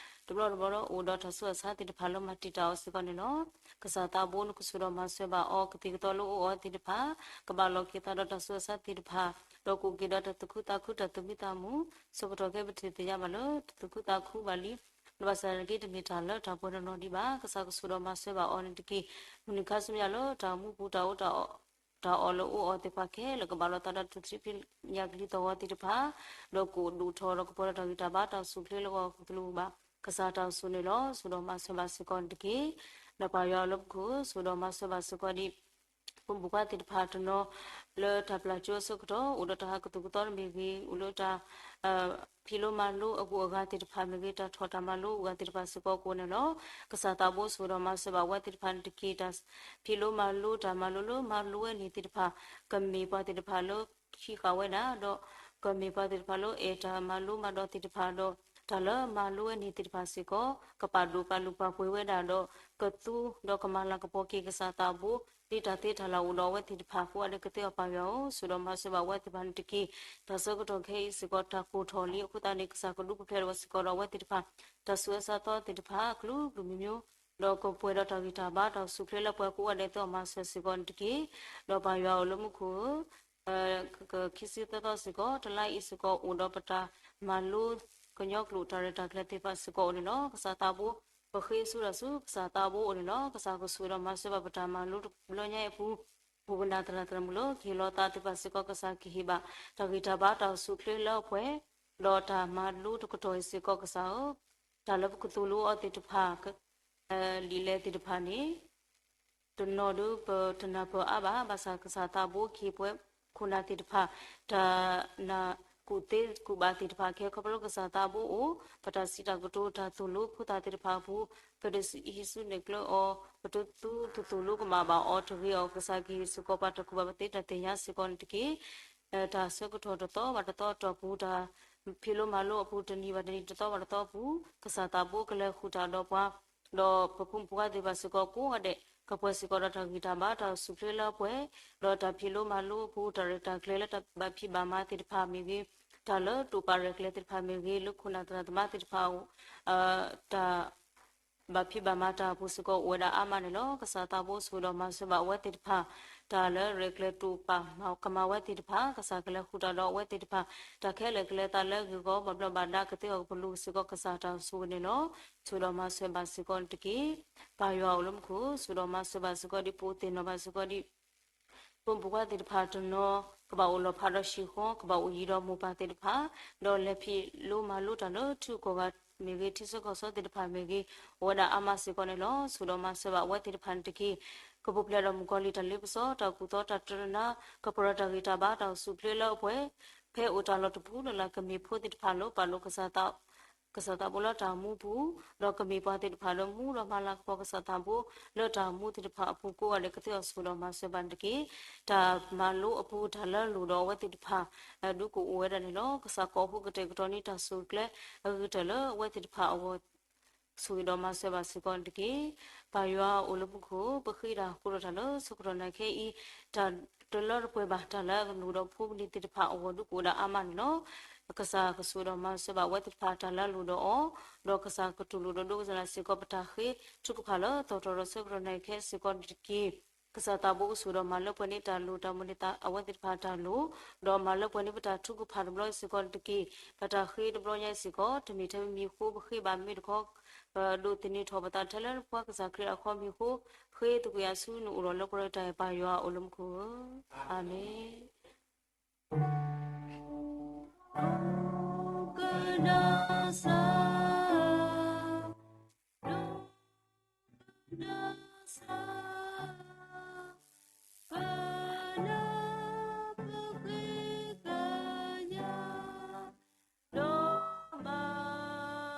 တဘျီတဘျီဒီးအိၣ်ဒီးတၢ်ဆူးတၢ်ဆါသ့ၣ်တဖၣ်လၢမၤတံာ်တာ်အီၤစ့ၢ်ကီးန့ၣ်လီၤ. ကစၢ်သးဘိနကဆိၣ်ဒီးမၤစၢၤဘၣ်အီၤ, ကသံၣ်ကသီလၢအအိၣ်အီၤသ့ၣ်တဖၣ် ကဘၣ်လီၤက့ၤသးဒီးတၢ်ဆူးတၢ်ဆါသ့ၣ်တဖၣ်, ဒီးကအိၣ်က့ၤဒီးတၢ်သူၣ်ခုသးခုတၢ်သူၣ်မံသးမုာ်, ဆၢကတီၢ်ခဲအံၤပထံၣ်သ့ၣ်ညါဘၣ်လၢ တၢ်သူၣ်ခုသးခုဘၣ်လံ, ဘၣ်ဆၣ်သနာ်က့တမ့ၢ်တၢ်လၢတၢ်ပှဲၤနီၢ်နီၢ်ဒံးဘၣ်. ကစၢ်ကဆိၣ်ဒီးမၤစၢၤဘၣ်အီၤန့ၣ်တက့ၢ်. မုၢ်နံၤခါဆူညါလၢတၢ်အိၣ်မူပူၤ တၢ်အီၣ်တၢ်အီလၢအအိၣ်အီၤသ့ၣ်တဖၣ်ခဲလၢာ် ကဘၣ်လီၤသးဒီးတၢ်သူၣ်ဖှံသးညီကလံၤသီၣ်ဂီၤသ့ၣ်တဖၣ်, ဒီးကအိၣ်ဒိၣ်ထီၣ်ဒီးကပှဲၤဒီးတၢ်ဂံၢ်တၢ်ဘါတၢ်အိၣ်ဆူၣ်အိၣ်ချ့လၢအဂီၢ်ကသလိၤဘၣ်. ကစၢ်တၢ်အိၣ်ဆူၣ်န့ၣ်လီၤ. ဆိၣ်ဒီးမၤစၢၤဘၣ်စ့ၢ်ကီးန့ၣ်တက့ၢ်. ဒီးပၢ်ယွၤလၢမူခိၣ် ဆိၣ်ဒီးမၤစၢၤဘၣ်စ့ၢ်ကီးဒ် ဖိမုၣ်ဖိခွါသ့ၣ်တဖၣ်တနီၤ လၢတၢ်ပျၢ်ကၠိအဆၢကတီၢ် အိၣ်ဒီးတၢ်ဟးကသုၣ်ကသီတမ့ၢ်ဂ့ၤ, အိၣ်လၢတၢ် ဖံးလိမၤလိအဂုၤအဂၤသ့ၣ်တဖၣ်မ့ၢ်ဂ့ၤ, တၢ်ထီၣ်တၢ်မၤလိအဂၤသ့ၣ်တဖၣ်စ့ၢ်ကီးကိးဂၤန့ၣ်လီၤ. ကစၢ်သးဘိဆိၣ်ဒီးမၤစၢၤဘၣ်ဝဲသ့ၣ်တဖၣ်န့ၣ်တက့ၢ်. တၢ်ဖံးလိမၤလိ တၢ်မၤလိလၢမၤလိဝဲန့ၣ်သ့ၣ်တဖၣ် ကမ့ၢ်ပှၤသ့ၣ်တဖၣ်လၢဟံးဃာ်ဝဲဒၣ်, ဒီးကမ့ၢ်ပှၤသ့ၣ်တဖၣ်လၢအဲၣ်တၢ်မၤလိမၤဒိးသ့ၣ်တဖၣ်ဒီး တၢ်လၢမၤလိဝဲန့ၣ်သ့ၣ်တဖၣ်စ့ၢ်ကီး ကပာ်ဒိၣ်ပာ်လုၢ်ပာ်ပှ့ၤဝဲဒၣ်ဒီး ကသူဒီးကမၤလၤကပီၤက့ၤကစၢ်သးဘိ ဒ်တၢ်သ့တၢ်လၢ်အိၣ်ဒီးအဝဲသ့ၣ်တဖၣ်အဃိ အန့ၣ်ကသ့အီၤပၢ်ယွၤဧၢ, ဆိၣ်ဒီးမၤစၢၤဘၣ်အဝဲသ့ၣ်တဖၣ်န့ၣ်တက့ၢ်. တၢ်ဆၢကတီၢ်ခဲအံၤစ့ၢ်ကီး တၢ်ကိၢ်ထီၣ်လံအဃိသတးန့ၣ် ကစၢ်ကဒုးပူၤဖျဲးဒီးစ့ၢ်ကီးဒီးအဝဲသ့ၣ်တဖၣ် တၢ်ဆူးအစးသီသ့ၣ်တဖၣ် အကလုာ်ကလုာ်မံၤမံၤ ဒီးကပှဲၤဒီးတၢ်ဂံၢ်တၢ်ဘါ တၢ်အိၣ်ဆူၣ်အိၣ်ချ့လၢပှၤကိးဂၤဒဲး သ့အီၤမၤစၢၤစ့ၢ်ကီးန့ၣ်တက့ၢ်. ဒီးပၢ်ယွၤအိၣ်လၢမူခိၣ်ဧၢ, ခံဆံသၢသီစ့ၢ်ကီး တလါအံၤစ့ၢ်ကီး အိၣ်ဒီးပတၢ်မၤလိကညီကျိာ် တၢ်ရဲၣ်တၢ်ကျဲၤသ့ၣ်တဖၣ်စ့ၢ်ကီးအိၣ်န့ၣ်လီၤ. ကစၢ်သးဘိ ပဃ့ဆူတၢ်ဆူ ကစၢ်သးဘိအိၣ်န့ၣ်လီၤ. ကစၢ်ကဆိၣ်ဒီးမၤစၢၤဘၣ်ပတၢ်မၤလိတဘျီညါအံၤအပူၤ ပခိၣ်ပနၢ်သရၣ်သရၣ်မုၣ်လၢ ကဟ့ၣ်လီၤသးသ့ၣ်တဖၣ်စ့ၢ်ကီး ကစၢ်ကဟ့ၣ်ဘၣ် တၢ်ဂံၢ်တၢ်ဘါ တၢ်အိၣ်ဆူၣ်အိၣ်ချ့လၢအပှဲၤ ဒီးတၢ်မၤလိတကတီၢ်အံၤစ့ၢ်ကီး ကစၢ်ဧၢ, တၢ်လၢပကသိၣ်လိအီၤသ့ၣ်တဖၣ် လံာ်လဲၢ်သ့ၣ်တဖၣ်န့ၣ် တနီၤဒီးပတနၢ်ပၢၢ်အါဘၣ်, ဘၣ်ဆၣ်ကစၢ်သးဘိကဟ့ၣ်ပှၤခိၣ်နၢ်သ့ၣ်တဖၣ် တၢ်နၢ်ကူၣ်သ့ကူၣ်ဘၣ်သ့ၣ်တဖၣ်ခဲ ခီဖျိလၢကစၢ်သးဘိအိၣ် ပတၢ်စံးတၢ်ကတိၤ တၢ်သိၣ်လိဖိသၣ်သ့ၣ်တဖၣ်အပူၤ ပတဟံးစုနဲၣ်ကျဲအီၤ, ပတသူတသိၣ်လိကမၣ်ဘၣ်အီၤတဂ့ၤအီၤ ကစၢ်ကဟ့ၣ်စ့ၢ်ကီးပှၤတၢ်ကူၣ်ဘၣ်ပသ့ တၢ်သ့ၣ်ညါစ့ၢ်ကီးန့ၣ်တက့ၢ်. တၢ်ဆၢကတီၢ်တသီဘၣ်တသီအတီၢ်ပူၤ တၢ်ဖံးလိမၤလိအပူၤ တနံၤဘၣ်တနံၤ တသီဘၣ်တသီအပူၤ ကစၢ်သးဘိကလဲၤဃုာ်တၢ်ဒီးပှၤ, ဒီးပဖိမုၣ်ဖိခွါသ့ၣ်တဖၣ်စ့ၢ်ကီးကိးဂၤဒဲး ကပှဲၤစ့ၢ်ကီးဒီးတၢ်ဂံၢ်တၢ်ဘါ တၢ်အိၣ်ဆူၣ်အိၣ်ချ့လၢအပှဲၤ, ဒီးတၢ်ဖံးလိမၤလိအပူၤ တၢ်ရဲၣ်တၢ်ကျဲၤလၢတၢ်ဘၣ်ဖံးဘၣ်မၤသ့ၣ်တဖၣ်မ့ၢ်ဂ့ၤ, တၢ်လၢတိာ်ပာ်ရဲၣ်ကျဲၤသ့ၣ်တဖၣ်မ့ၢ်ဂ့ၤ, လၢခိၣ်နၢ်သရၣ်သမါသ့ၣ်တဖၣ် တၢ် ဘၣ်ဖံးဘၣ်မၤတၢ်အပူၤစ့ၢ်ကီး အိၣ်ဝဲဒၣ်အါမးန့ၣ်လီၤ. ကစၢ်သးဘိဆိၣ်ဒီးမၤစၢၤဘၣ်အဝဲသ့ၣ်တဖၣ် တၢ်လၢရဲၣ်ကျဲၤတိာ်ပာ်ကမၤဝဲသ့ၣ်တဖၣ် ကစၢ်ကလဲၤဃုာ်တၢ်ဒီးအဝဲသ့ၣ်တဖၣ် တၢ်ခဲလၢာ်ကလဲၤသးလၢအဂ့ၢ်အဂီၢ် ဘၣ်ဘျီးဘၣ်ဒါကသ့အီၤကပလူးစ့ၢ်ကီး ကစၢ်တၢ်ဆိၣ်ဂ့ၤန့ၣ်လီၤ. ဆိၣ်ဒီးမၤစၢၤဘၣ်စ့ၢ်ကီးန့ၣ်တက့ၢ်. ပၢ်ယွၤအိၣ်လၢမူခိၣ် ဆိၣ်ဒီးမၤစၢၤဘၣ်စ့ၢ်ကီး ဒ်ပအိၣ်သ့ၣ်နီၣ်ဘၣ်စ့ၢ်ကီးဒ် ပဖိမုၣ်ဖိခွါသ့ၣ်တဖၣ်တနီၤ ကဘၣ်အိၣ်လီၤဖးဒီးဟံၣ်ဃီ ကဘၣ်အိၣ်ယံၤဒီးမိၢ်ပၢ်သ့ၣ်တဖၣ်, ဒီးလဲၤဖံးလိမၤလိတၢ်လၢထံဂုၤကီၢ်ဂၤမ့ၢ်ဂ့ၤ ထံဆၢကီၢ်ဆၢသ့ၣ်တဖၣ်မ့ၢ်ဂ့ၤ အိၣ်ဝဲဒၣ်အါမးစ့ၢ်ကီးန့ၣ်လီၤ. ဆိၣ်ဒီးမၤစၢၤဘၣ်အဝဲသ့ၣ်တဖၣ်န့ၣ်တက့ၢ်. ကပူၤဖျဲးဒီးမုၣ်ကီၤလံၢ်တၢ်လ့ပစီ တၢ်ကူၣ်သီတၢ်တြၢၤတနါ ကပှဲၤဒီးတၢ်ဂံၢ်တၢ်ဘါ တၢ်အိၣ်ဆူၣ်အိၣ်ချ့လၢအပှဲၤ ဖဲအိၣ်တၢ်လီၢ်တပူၤလၢ်လၢ် ကမ့ၢ်ဖိသ့ၣ်တဖၣ်လၢပာ်ဒိၣ် ကစၢ်သးဘိလၢတၢ်မူပူၤ, ဒီးကမ့ၢ်ပှၤသ့ၣ်တဖၣ်လၢမူဒီးမၤလၤကပီၤကစၢ်သးဘိ လၢတၢ်မူသ့ၣ်တဖၣ်အပူၤကိးဂၤဒဲး ကသ့အီၤဆိၣ်ဒီးမၤစၢၤဘၣ်န့ၣ်တက့ၢ်. တၢ်မၤလိအပူၤ တၢ်လၢလိၣ်ဒီးအဝဲသ့ၣ်တဖၣ် ဒုးကအိၣ်ဝဲဒၣ်န့ၣ်လီၤ. ကစၢ်ကိးဖုကတဲာ်ကတီၤန့ၢ် တၢ်ဆိၣ်ကျဲအဂ့ၤကတၢၢ်လၢအဝဲသ့ၣ်တဖၣ်အဂီၢ် ဆိၣ်ဂ့ၤဒီးမၤစၢၤဘၣ်စ့ၢ်ကီးန့ၣ်တက့ၢ်. ပၢ်ယွၤအိၣ်လၢမူခိၣ် ပဃ့တၢ်ဃိဒီးတၢ်လၢဆၢကတီၢ်နံၤခဲအံၤ တၢ်တလၢတပှဲၤဘၣ် တၢ်လၢအကလိၣ်ဒီးဖိပလံၤသ့ၣ်တဖၣ်အဂီၢ် ဒုးကအိၣ်ဒၣ်အါမးန့ၣ်လီၤ. ကစၢ်ကဆိၣ်ဒီးမၤစၢၤဘၣ်အဝဲသ့ၣ်တဖၣ် တၢ်လၢအလိၣ်ဒီးအီၤ, ဒီးကစၢ်ကတူၢ်လိာ်ဒီးဒိကနၣ်စ့ၢ်ကီး ပတၢ်ဃ့ထုကဖၣ်လၢသီၣ်ထီၣ်ဒီးဆၢကတီၢ်နံၤခဲအံၤစ့ၢ်ကီးန့ၣ်တက့ၢ်. ကစၢ်သးဘိကဆိၣ်ဒီးမၤလၢပှဲၤန့ၢ်တၢ်လိၣ် တၢ်မုၢ်လၢ်သးအဝဲသ့ၣ်တဖၣ်တၢ်လိၣ်, ဒီးမၤလၢပှဲၤန့ၢ်ပတၢ်ထုကဖၣ်တဘျီအံၤစ့ၢ်ကီးန့ၣ်တက့ၢ်. ပတၢ်ဃ့တဘျီညါအံၤစ့ၢ်ကီး တမ့ၢ်ထဲမံၤအဃိ ပဃ့ဘၣ်မ့ၢ်တခီ ပဒိးသန့ၤထီၣ်ပသးထဲလၢပှၤကစၢ်ခရံာ်အဃီမ့ၢ်အဃိ, ဃ့သကွံာ်အဆူနအိၣ်ဒီးလၢပှဲၤ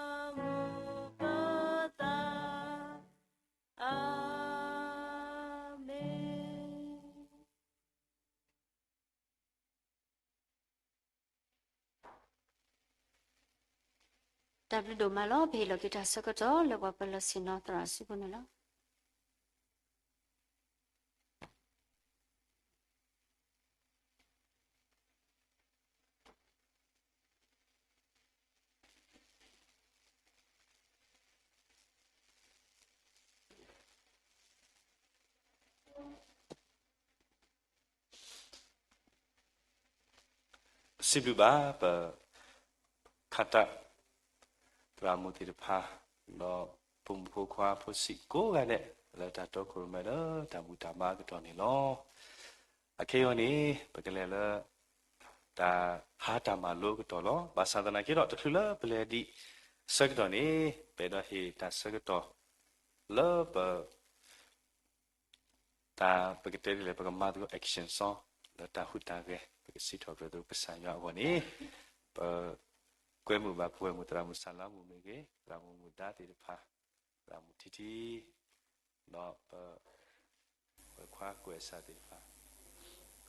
တၢ်အဲၣ်ပၢ်ယွၤအိၣ်လၢမူခိၣ်ဧၢ, အၤမ့ၣ်. တၢ်ဘျုးဒိၣ်မးလီၤ. ပဟ့ၣ်လီၤက့ၤတၢ်ဆၢကတီၢ်လၢပှၤပၢၤလီၢ်ဆ့ၣ်နီၤသရၣ်စုပူၤန့ၣ်လီၤ. စံးဘျုးဘၣ်ပ ခးတၢ် သရၣ်မုၣ်သ့ၣ်တဖၣ် ဒီးဖိမုၣ်ဖိခွါဖိဆံးကိးဂၤဒဲး လၢတၢ်တီခိၣ်ရိၣ်မဲလၢတၢ်ဘူၣ်တၢ်ဘါအကတီၢ်န့ၣ်လီၤ. အခဲအံၤန့ၣ် ပကလဲၤလၢ တၢ်ဟးတၢ်မၤလိအကတီၢ်လီၤ. ဘၣ်ဆၣ်သနာ်က့ဒီး တချုးလၢပလဲၤဒံးဆၢကတီၢ်န့ၣ် ပအဲၣ်ဒိးဟ့ၣ်တၢ်ဆၢကတီၢ်လၢပ တၢ်ပကတဲဒ်လဲၣ် ပကမၤသကိး action song လၢတၢ်ဟူးတၢ်ဂဲၤ ပကစံးထီၣ်ပတြၢၤသကိးကစၢ်ယွၤအဂီၢ်န့ၣ် ပကွဲမုာ်ဘၣ်ပဝဲၢ်မုၢ်သရၣ်မုၣ်စၢ်လါမူမ့ၢ်ဂ့ၤ, သရၣ်မုၣ်မုၢ်ဒါသ့ၣ်တဖၣ်, သရၣ်မုၣ်ထံထံ, ဒီးပ ဝဲၢ်ခွါကွဲးစၢ်သ့ၣ်တဖၣ်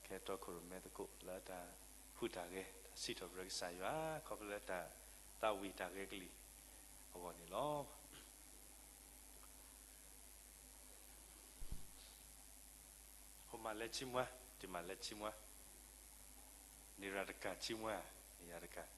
ကဲတီခိၣ်ရိၣ်မဲသကိးလၢတၢ်ဟူးတၢ်ဂဲၤ တၢ်စံးထီၣ်ပတြၢၤကစၢ်ယွၤ ခီဖျိလၢတၢ် သးဝံၣ်တၢ်ဂဲၤကလံၣ်အဂီၢ်န့ၣ်လီၤ. ဟိမၤလၢဆံမွါ, တမၤလၢဆံမွါ, န့ၢ်ရၤတကးဆံမွါ, န့ၢ်ရၤတကး.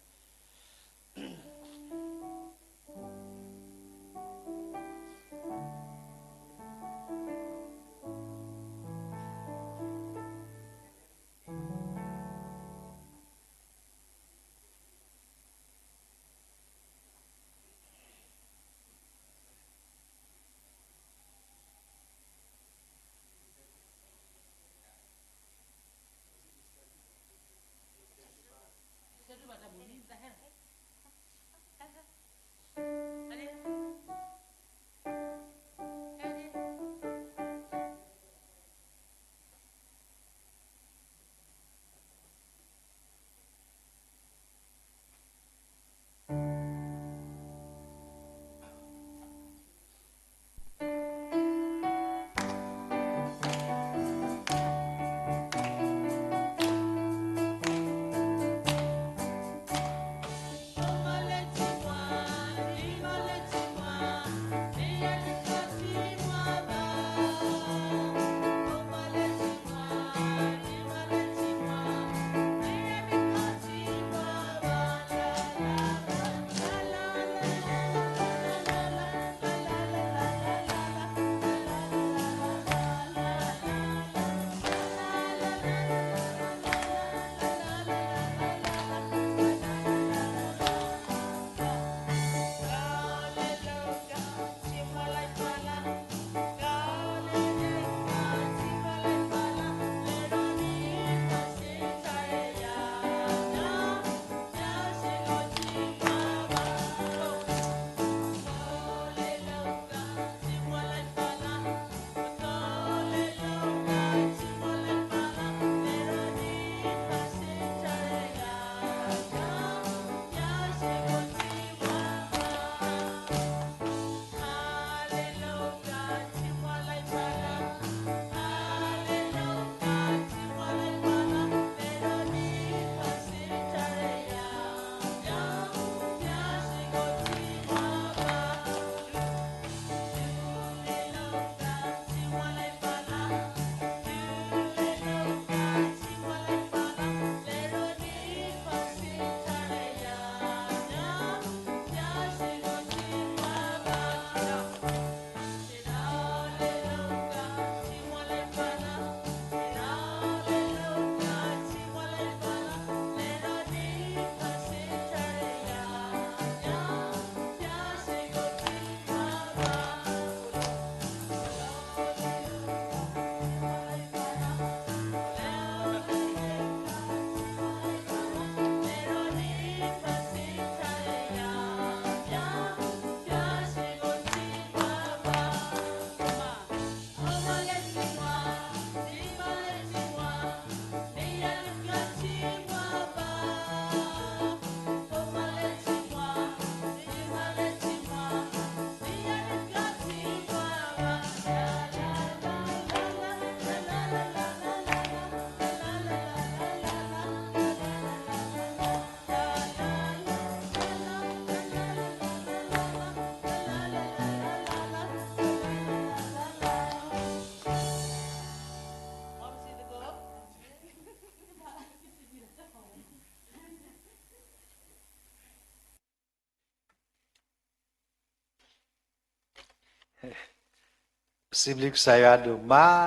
စံးဘျုးကစၢ်ယွၤဒိၣ်မး,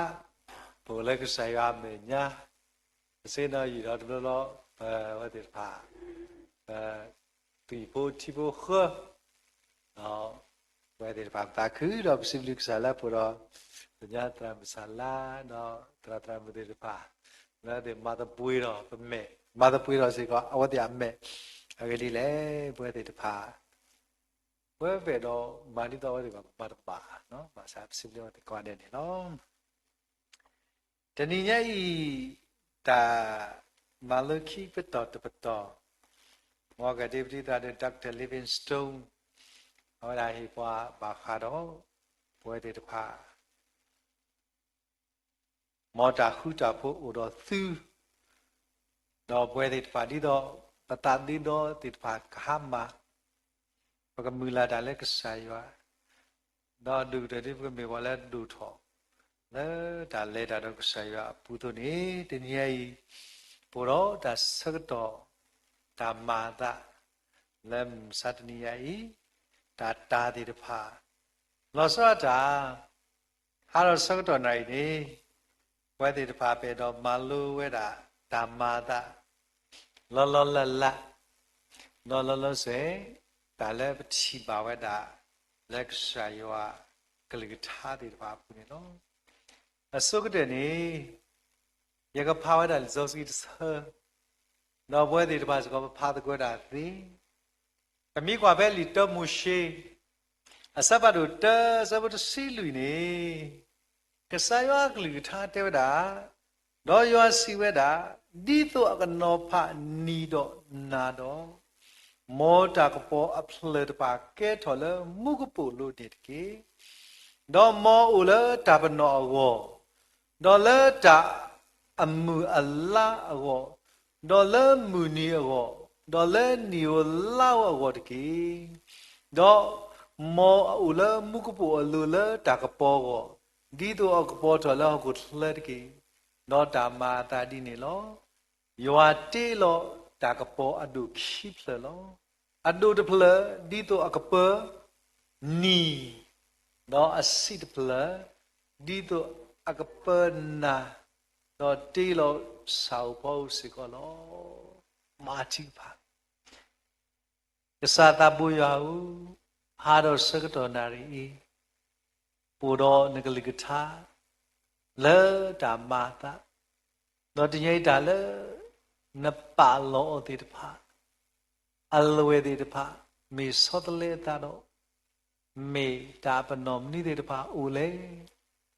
ပအိၣ်လၢကစၢ်ယွၤအမဲာ်ညါ, ပစ့ဒီးယံာ်ဒီးတဘျီလီၤ, ပဝဲသ့ၣ်တဖၣ်, ပသူၣ်ဖိထံဖိဃၢ, ဒီးပဝဲသ့ၣ်တဖၣ်ပသးခုဒီး ပစံးဘျုးကစၢ်လၢပှဲၤဒီး ပညါသရၣ်မုၣ်စၢ်လါ, ဒီးသရၣ်သရၣ်မုၣ်သ့ၣ်တဖၣ်, လၢသ့ၣ်မၤသပှ့ၤဒီးပမဲာ်, မၤသပှ့ၤဒီးစ့ၢ်ကီး အဝဲသ့ၣ်အမဲာ်, အဂ့ၢ်ဒ်လဲၣ်, ပဝဲသ့ၣ်တဖၣ် ပဝဲပအဲၣ်ဒိးမၤဒ်သိးအဝဲသ့ၣ်ဘၣ်မၤတဘၣ်, ဘၣ်ဆၣ်ပစံးဘျုးအဝဲသ့ၣ်ကိးဂၤဒဲးန့ၣ်လီၤ. တနံၤညါအံၤ တၢ်မၤလိခံပတီၢ်တပတီၢ်, မ်ကဒ့ပတံသရၣ်ဒိၣ် Doctor Livingstone အဝဲဒၣ်ဟ့ၣ်ပှၤဘၣ်ဃးဒီး ပဝဲသ့ၣ်တဖၣ် မ်တၢ်ဃူတၢ်ဖိးအိၣ်ဒီးသု, ဒီးပဝဲသ့ၣ်တဖၣ်ဒ်သိး ပသးဒ့ဒီသ့ၣ်တဖၣ်ကဟါမၢ်, ပကမုၢ်လၢ်တၢ်လၢကစၢ်ယွၤ, ဒီးဒိၣ်ကတၢၢ်ဒ်ပကမ့ၢ်ပှၤလၢဒိၣ်ထီၣ် လၢတၢ်လဲၤတၢ်ဒီးကစၢ်ယွၤအပူၤအသိးန့ၣ် တနံၤအံၤ ပအိၣ်ဒီးတၢ်ဆၢကတီၢ် တၢ်မၤအသး လၢမုၢ်မဆါတနံၤအံၤ တၢ်တာ်သ့ၣ်တဖၣ် လီၤဆီဒၣ်တၢ် ဟးထီၣ်ဆၢကတီၢ်နၣ်ရံၣ်န့ၣ် ပဝဲသ့ၣ်တဖၣ်ပအဲၣ်ဒိးမၤလိဝဲဒၣ် တၢ်မၤအသး လီၤလီၤလၢ်လၢ် ဒီးလီၤလီၤဆဲး တၢ်လၢပထံၣ်ဘၣ်ဝဲဒၣ် လၢကစၢ်ယွၤကလုၢ်ကထါသ့ၣ်တဖၣ်အပူၤန့ၣ်လီၤ. အဆိကတၢၢ်န့ၣ် ယကဖးဝဲဒၣ်လံာ်စီဆှံတဆၢ ဒီးပဝဲသ့ၣ်တဖၣ်စ့ၢ်ကီး ပဖးသကိးဝဲဒၣ်သ့ ပမ့ၢ်ကွၢ်ဖဲလံာ်တၢမိၤၡ့ အဆၢဖးဒိၣ်တၢ အဆၢဖိတဆံလွံၢ်န့ၣ်, ကစၢ်ယွၤအကလုၢ်ကထါတဲဝဲဒၣ်, ဒီးယွၤစံးဝဲဒၣ်, ဒ်သိးအကနီၤဖးနံၤဒီးနၤဒီး, မ်တၢ်ကပီၤအဖျၢၣ်တဖၣ်ကဲထီၣ်လၢမူကပိာ်လိၤန့ၣ်တက့ၢ်. ဒီးမ်အိၣ်လၢတၢ်ပနီၣ်အဂီၢ်, ဒီးလၢတၢ်အမုၢ်အလါအဂီၢ်, ဒီးလၢမုၢ်နံၤအဂီၢ်, ဒီးလၢနံၣ်ဧိၤလါဧိၤအဂီၢ်တက့ၢ်. ဒီးမ်အအိၣ်လၢမူကပိာ်အလိၤလၢတၢ်ကပီၤအဂီၢ်, ဒ်သိးအကပီၤထီၣ်လၢဟီၣ်ခိၣ်ချၢတက့ၢ်. ဒီးတၢ်မၤအသးဒ်န့ၣ်လီၤ. ယွၤတ့လီၤတၢ်ကပီၤအဒိၣ်ခံဖျၢၣ်လီၤ. အဒိၣ်တဖျၢၣ်ဒ်သိးအကပၢနံၤ, ဒီးအဆံးတဖျၢၣ်ဒ်သိးအကပၢနၤ, ဒီးတ့လီၤဆၣ်ဧိၤဖီဧိၤစ့ၢ်ကီးလီၤ. မၤထံကဖၣ် ကစၢ်သးဘိယွၤဧၢ, ဟးထီၣ်ဆၢကတီၢ်နၣ်ရံၣ်အံၤ, ပအိၣ်ဒီးနကလုၢ်ကထါ လၢတၢ်မၤအသး, ဒီးတနံၤအံၤတၢ်လၢ နပာ်လီၤအီၤသ့ၣ်တဖၣ်, အလွဲၢ်သ့ၣ်တဖၣ်, မ့ၢ်ဆီတလဲအသးဒီး မ့ၢ်တၢ်ပနီၣ်မနုၤသ့ၣ်တဖၣ်အိၣ်လဲၣ်.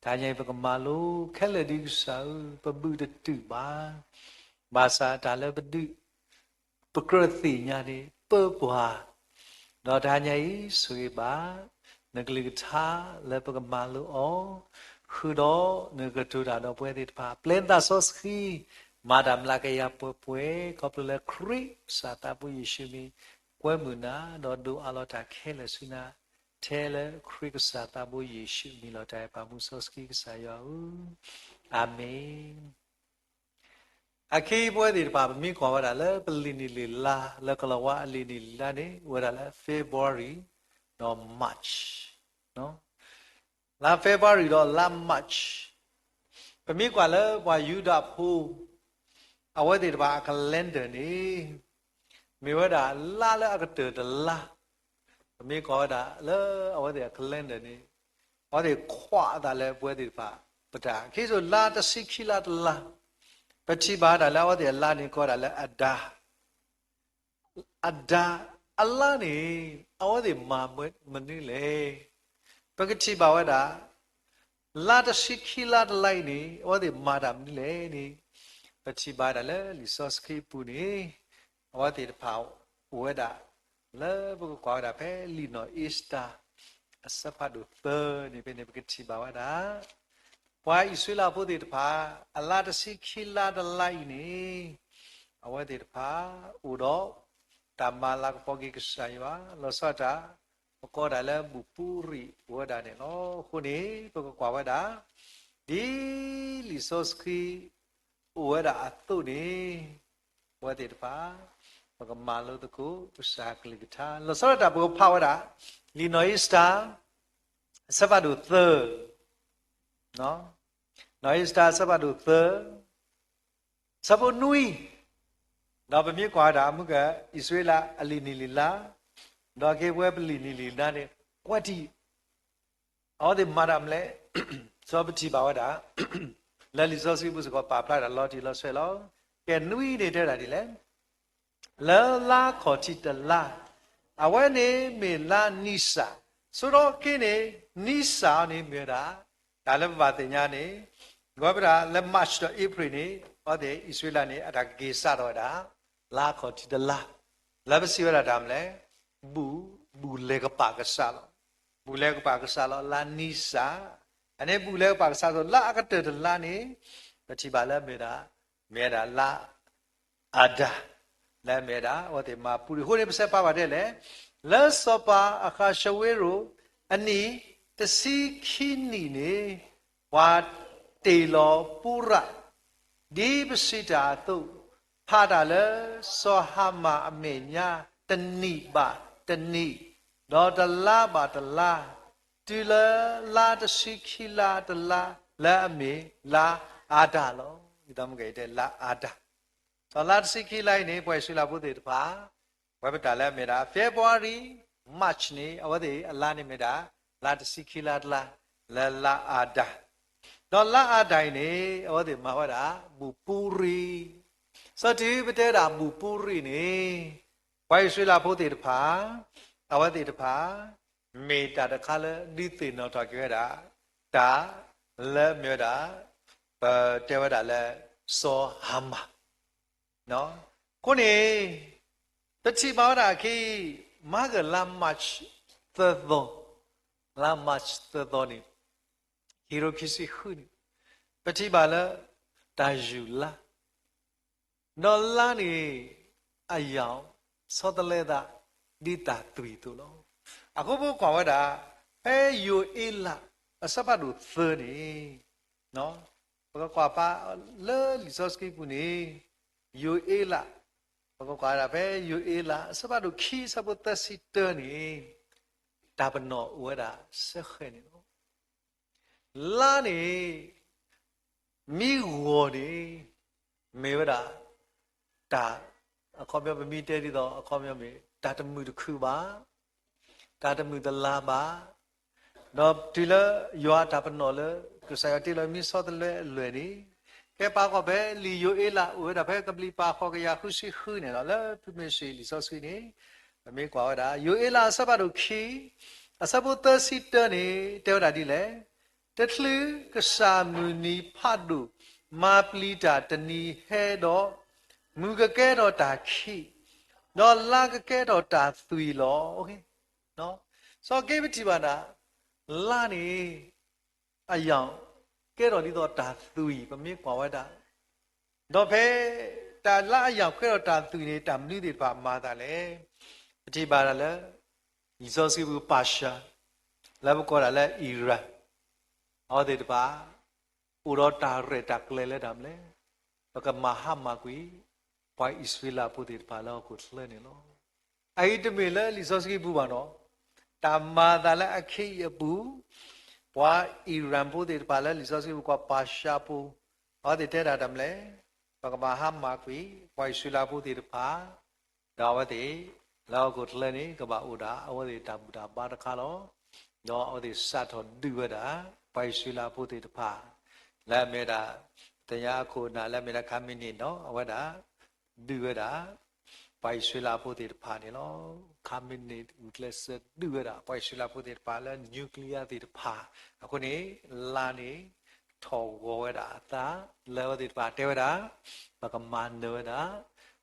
တနံၤအံၤပကမၤလိခဲလၢာ်ဒ်ကစၢ်ဧၢ, ပဘုၣ်တတုာ်ဘၣ်. ဘၣ်ဆၣ်တၢ်လၢပဒုး ပကြၢးသ့ၣ်ညါန့ၣ် ပၢပှၤ, ဒီးတနံၤအံၤဆိၣ်ဂ့ၤဘၣ် နကလုၢ်ကထါလၢပကမၤလိအီၤ, ဃုာ်ဒီးနကတိၤတၢ်ဒီးပဝဲသ့ၣ်တဖၣ်, ပျဲနသးစီဆှံ မၤတၢ်မျးကယၤပှဲၤပှဲၤ, ခီဖျိလၢခရံာ်ကစၢ်သးဘိယ့ၣ်ၡူးမံၤ ကွဲမုာ်နၤ, ဒီးဒိးအးလီၤတၢ်ခဲလၢာ်ဆူနၤ, ထဲလၢခရံာ်ကစၢ်သးဘိယ့ၣ်ၡူးမံၤလီၤ. တၢ်အဲၣ်ပာ်မူစီဆှံကစၢ်ယွၤဧၢ, အၤမ့ၣ်. အခဲအံၤပဝဲသ့ၣ်တဖၣ် ပမ့ၢ်ကွၢ်ဝဲဒၣ်လၢပလံာ်နံၣ်လံာ်လါ လၢကလီၤဝါအလံာ်နံၣ်လံာ်လါန့ၣ် အိၣ်ဝဲဒၣ်လၢ February ဒီး March, လါ February ဒီးလါ March, ပမ့ၢ်ကွၢ်လၢပှၤယူဒၤဖိ အဝဲသ့ၣ်တဖၣ်အ calendar န့ၣ် မ့ၢ်ဝဲဒၣ်လါလၢအကတၢၢ်တလါ, ပမ့ၢ်ကွၢ်ဝဲဒၣ်လၢအဝဲသ့ၣ်အ calendar န့ၣ် အဝဲသ့ၣ်ခွဲးအသးလၢပဝဲသ့ၣ်တဖၣ် ပတၢ် ခ့စိလါတဆံခံလါတလါ, ပထံၣ်ဘၣ်ဝဲဒၣ်လၢအဝဲသ့ၣ်အလါန့ၣ် ကိးဝဲဒၣ်လၢအဒါ အဒါ အလါန့ၣ် အဝဲသ့ၣ်မၤမနုၤလဲၣ်. ပကထံၣ်ဘၣ်ဝဲဒၣ် လါတဆံခံလါတလါအံၤန့ၣ် အဝဲသ့ၣ်မၤတၢ်မနုၤလဲၣ်န့ၣ် ပထံၣ်ဘၣ်ဝဲဒၣ်လၢလံာ်စီဆှံအပူၤန့ၣ် အဝဲသ့ၣ်တဖၣ်အိၣ်ဝဲဒၣ် လၢပကကွၢ်ဝဲဒၣ်ဖဲလံာ်နီၢ်အ့စတၢၤ အဆၢဖးဒိၣ်သၢန့ၣ် ဖဲန့ၣ်ပကထံၣ်ဘၣ်ဝဲဒၣ် ပှၤအံၣ်စရ့လးဖိသ့ၣ်တဖၣ် အလါတဆံခံလါတလါအံၤန့ၣ် အဝဲသ့ၣ်တဖၣ်အိၣ်ဒီး တၢ်မၤလၤကပီၤက့ၤကစၢ်ယွၤ လီၤဆီဒၣ်တၢ် ပကိးဒၣ်လၢဘူၣ်ပူရံၣ်အိၣ်ဝဲဒၣ်န့ၣ်လီၤ. အဃိန့ၣ် ပကကွၢ်ဝဲဒၣ် ဒ်လံာ်စီဆှံအိၣ်ဝဲဒၣ်အသိးန့ၣ် အဝဲသ့ၣ်တဖၣ် ပကမၤလိသကိး ကစၢ်ကလုၢ်ကထါ လီၤဆီဒၣ်တၢ်ပကဖးဝဲဒၣ် လံာ်နီၢ်အ့စတၢၤ အဆၢဖးဒိၣ်သၢ နီၢ်အ့စတၢၤအဆၢဖးဒိၣ်သၢ အဆၢဖိနွံ ဒီးပမ့ၢ်ကွၢ်ဝဲဒၣ် မုၢ်က အံၣ်စရ့လးအလံာ်နံၣ်လံာ်လါ ဒီးက့ၤပဝဲပလံာ်နံၣ်လံာ်လါန့ၣ် ကွၢ်တံၢ် အဝဲသ့ၣ်မၤတၢ်မနုၤလဲၣ် စီၤပထံၣ်ဘၣ်ဝဲဒၣ် လၢလံာ်စီဆှံပူၤစ့ၢ်ကီးပာ်ဖျါတၢ်လီၤတံၢ်လီၤဆဲးလီၤ. ကဲနွံန့ၣ်တဲဝဲဒၣ်ဒ်လဲၣ် လၢလါခီၣ်ထံးတလါ အဝဲန့ၣ်မ့ၢ်လါနံစၢ် ဆိဒီးက့န့ၣ် နံစၢ်အီၤန့ၣ်မ့ၢ်ဝဲဒၣ် တၢ်လၢပဘၣ်သ့ၣ်ညါန့ၣ် ကွၢ်ဝဲဒၣ်လၢ March ဒီး April န့ၣ် အဝဲသ့ၣ်အံၣ်စရ့လးန့ၣ် အတၢ်ကက့ၤစးထီၣ်ဝဲဒၣ် လါခီၣ်ထံးတလါ လၢပစံးဝဲဒၣ်တၢ်မနုၤလဲၣ် ဘူၣ် ဘူၣ်လဲၤကပာ်ကစးလီၤ. ဘူၣ်လဲၤကပာ်ကစးလီၤ လါနံစၢ် အန့ၣ်ဘူၣ်လဲၤကပာ်ကစးလီၤ လါအကတၢၢ်တလါန့ၣ် ပထံၣ်ဘၣ်လၢမ့ၢ်ဒၣ် မ့ၢ်ဝဲဒၣ်လါ အဒါ လၢအမ့ၢ်ဝဲဒၣ် အဝဲသ့ၣ်မၤပူၤရံၣ်အဃိန့ၣ် ပဆဲးဖးဘၣ်ဒ်လဲၣ် လၢစီၤပၤအဃၤၡဝ့ရိၤအနံၣ်တဆံခံနံၣ်န့ၣ်, ပှၤတ့ၢ်လီၤပူရး, ဒ်ပစံးတၢ်အသိး, ဖးတၢ်လၢစီၤဟၤမၣ်အမဲာ်ညါတနံၣ်ဘၣ်တနံၣ်, ဒီးတလါဘၣ်တလါ, တုၤလၢလါတဆံခံလါတလါလၢအမ့ၢ်လါအၤဒၣ်လီၤ. လါအၤဒၣ်, ဒီးလါတဆံခံလါအံၤန့ၣ် ပှၤအံၣ်စရ့လးဖိသ့ၣ်တဖၣ် ပဝဲပတၢ်လၢအမ့ၢ်ဒၣ် February, March န့ၣ် အဝဲသ့ၣ်အလါန့ၣ်မ့ၢ်ဒၣ် လါတဆံခံလါတလါ လၢလါအၤဒၣ်, ဒီးလါအၤဒၣ်အံၤန့ၣ် အဝဲသ့ၣ်မၤဝဲဒၣ် ဘူၣ်ပူရံၤ, စီၤတုၤပတဲဒၣ်ဘူၣ်ပူရံၤန့ၣ်, ပှၤအံၣ်စရ့လးဖိသ့ၣ်တဖၣ်, အဝဲသ့ၣ်တဖၣ် မ့ၢ်တၢ်တခါလၢဒုးသ့ၣ်နီၣ်ထီၣ်က့ၤဝဲဒၣ် တၢ်လၢမ့ၢ်ဝဲဒၣ် ပတဲဝဲဒၣ်လၢ စီၤဟၤမၣ် အဃိန့ၣ် ပထံၣ်ဘၣ်ဝဲဒၣ်အခံ, မၤကလါ March သၢသီ, လါ March သၢသီန့ၣ်, ခံကထိခံဆံဃုန့ၣ်, ပထံၣ်ဘၣ်လၢ တၢ်ယူၢ်လါ, ဒီးလါန့ၣ် အယၢ် ဆီတလဲသး ဒ်တၢ်သွံၣ်အသိးလီၤ. အဃိပကွၢ်ဝဲဒၣ် ဖဲယိၤအ့လး အဆၢဖးဒိၣ်သၢန့ၣ်, ပကကွၢ်ဖးလၢလံာ်စီဆှံပူၤန့ၣ်, ယိၤအ့လး, ပကကွၢ်ဝဲဒၣ်ဖဲယိၤအ့လး အဆၢဖးဒိၣ်ခံ အဆၢဖိသၢဆံတၢန့ၣ်, တၢ်ပနီၣ်အိၣ်ဝဲဒၣ်စ့ၢ်ကီးန့ၣ်လီၤ. လါန့ၣ် မ့ၢ်ဂီၤန့ၣ် မ့ၢ်ဝဲဒၣ် တၢ်, အခီပညီပမ့ၢ်တဲဒ်သိး အခီပညီမ့ၢ် တၢ်တမုာ်တခုၣ်ဘၣ်, တၢ်တမုာ်တလၤဘၣ်, ဒီးတုၤလၢယွၤအတၢ်ပနီၣ်လၢ ကစၢ်ယွၤတ့လီၤမ့ၢ်ဆီတလဲအလွဲၢ်န့ၣ်, ကဲပာ်ဃီၤဖဲလံာ်ယိၤအ့လး အိၣ်ဝဲဒၣ်ဖဲကဘျံးပၤဃိးကယၤဃုဆံဃုန့ၣ်လီၤ. လၢဖုမ့ၢ်စံးလံာ်စီဆှံန့ၣ်, ပမ့ၢ်ကွၢ်ဝဲဒၣ် ယိၤအ့လးအဆၢဖးဒိၣ်ခံ အဆၢဖိသၢဆံတၢန့ၣ် တဲဝဲဒၣ်ဒ်လဲၣ်. တချုးကစၢ်မုၢ်နံၤဖးဒိၣ် မၤပျံၤတၢ်တနံၤဟဲဒီး, မုၢ်ကကဲထီၣ်တၢ်ခံး, ဒီးလါကကဲထီၣ်တၢ်သွံၣ်လီၤ. စီၤက့ပထံၣ်ဘၣ်ဒၣ် လါန့ၣ် အယၢ်ကဲထီၣ်ဒ်သိးတၢ်သွံၣ် ပမ့ၢ်ကွၢ်ဝဲဒၣ်, ဒီးဖဲ တၢ်လါအယၢ်ကဲထီၣ်တၢ်သွံၣ်န့ၣ် တၢ်မနုၤသ့ၣ်တဖၣ်မၤသးလဲၣ်. ပထံၣ်ဘၣ်ဒၣ်လၢ လံာ်စီဆှံပူၤ ပၢ်ၡၤ, လၢပကိးဒၣ်လၢ Iran, အဝဲသ့ၣ်တဖၣ် အိၣ်ဒီးတၢ်ရဲၣ်တၢ်ကျဲၤလၢတၢ်မနုၤလဲၣ်, ပကမၤဟါမၢ်ကွံာ် ပှၤအံၣ်စရ့လးဖိသ့ၣ်တဖၣ်လၢဟီၣ်ခိၣ်ချၢန့ၣ်လီၤ. အအံၤတမ့ၢ်လၢလံာ်စီဆှံပူၤဘၣ်နီၤ, တၢ်မၤသးလၢအခဲအံၤအပူၤ, ပှၤ Iran ဖိသ့ၣ်တဖၣ်လၢလံာ်စီဆှံပူၤ ပှၤပၢ်ၡၤဖိ, အဝဲသ့ၣ်တဲဒၣ်တၢ်မနုၤလဲၣ်, ပကမၤဟါမၢ်ကွံာ် ပှၤအံၣ်စရ့လးဖိသ့ၣ်တဖၣ်, ဒီးအဝဲသ့ၣ် လၢဟီၣ်ခိၣ်ချၢန့ၣ် ကဘၣ်အိၣ်ဒၣ် အဝဲသ့ၣ်တၢ်ဘူၣ်တၢ်ဘါတခါလီၤ. ဒီးအဝဲသ့ၣ်စးထီၣ်ဒုးဝဲဒၣ် ပှၤအံၣ်စရ့လးဖိသ့ၣ်တဖၣ်, လၢအမ့ၢ်ဒၣ် သ့ၣ်ညါအခိၣ်အနၢ်လၢအမ့ၢ်ဒၣ် ခါမ့ၢ်န့ၣ်ဒီး အဝဲဒၣ် ဒုးဝဲဒၣ် ပှၤအံၣ်စရ့လးဖိသ့ၣ်တဖၣ်န့ၣ်လီၤ. ခါမ့ၢ်န့ၣ် ဂုာ်ကျဲးစၢးဒုးဝဲဒၣ် ပှၤအံၣ်စရ့လးဖိသ့ၣ်တဖၣ်လၢ nuclear သ့ၣ်တဖၣ်, အဃိန့ၣ် လါန့ၣ် ထီၣ်ဂီၤဝဲဒၣ်အသး လၢအဝဲသ့ၣ်တဖၣ်တဲဝဲဒၣ်, ပကမၤနၢၤဝဲဒၣ်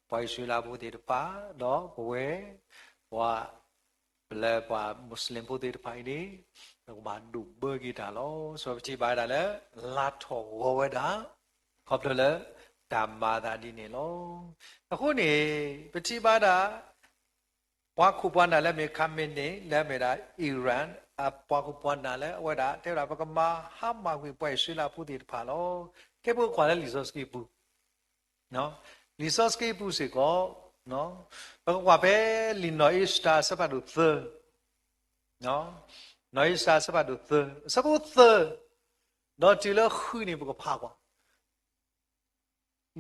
ပှၤအံၣ်စရ့လးဖိသ့ၣ်တဖၣ်, ဒီးပဝဲ ပှၤ ပလၢပှၤ Muslim ဖိသ့ၣ်တဖၣ်အံၤန့ၣ် ပကဘၣ်ဒိးဘၢက့ၤတၢ်လီၤ. စီၤပထံၣ်ဘၣ်ဝဲဒၣ်လၢ လါထီၣ်ဂီၤဝဲဒၣ် ခီဖျိလၢ တၢ်မၤသးဒ်န့ၣ်လီၤ. အဃိန့ၣ် ပထံၣ်ဘၣ်ဒၣ် ပှၤခိၣ်ပှၤနၢ်လၢအမ့ၢ် ခါမ့ၢ်န့ၣ် လၢအမ့ၢ်ဒၣ် Iran အပှၤခိၣ်ပှၤနၢ်လၢအဝဲဒၣ် တဲဝဲဒၣ် ပကမၤဟါမၢ်ကွံာ် ပှၤအံၣ်စရ့လးဖိသ့ၣ်တဖၣ်လီၤ. ကဲပကကွၢ်လၢလံာ်စီဆှံပူၤ လံာ်စီဆှံပူၤစ့ၢ်ကီး, ပကကွၢ်ဖဲလံာ်နီၢ်အ့စတၢၤ အဆၢဖးဒိၣ်သၢ, နီၢ်အ့စတၢၤ အဆၢဖးဒိၣ်သၢ, အဆၢဖိသၢ, ဒီးတုၤလၢဃုန့ၣ် ပကဖးကွၢ်,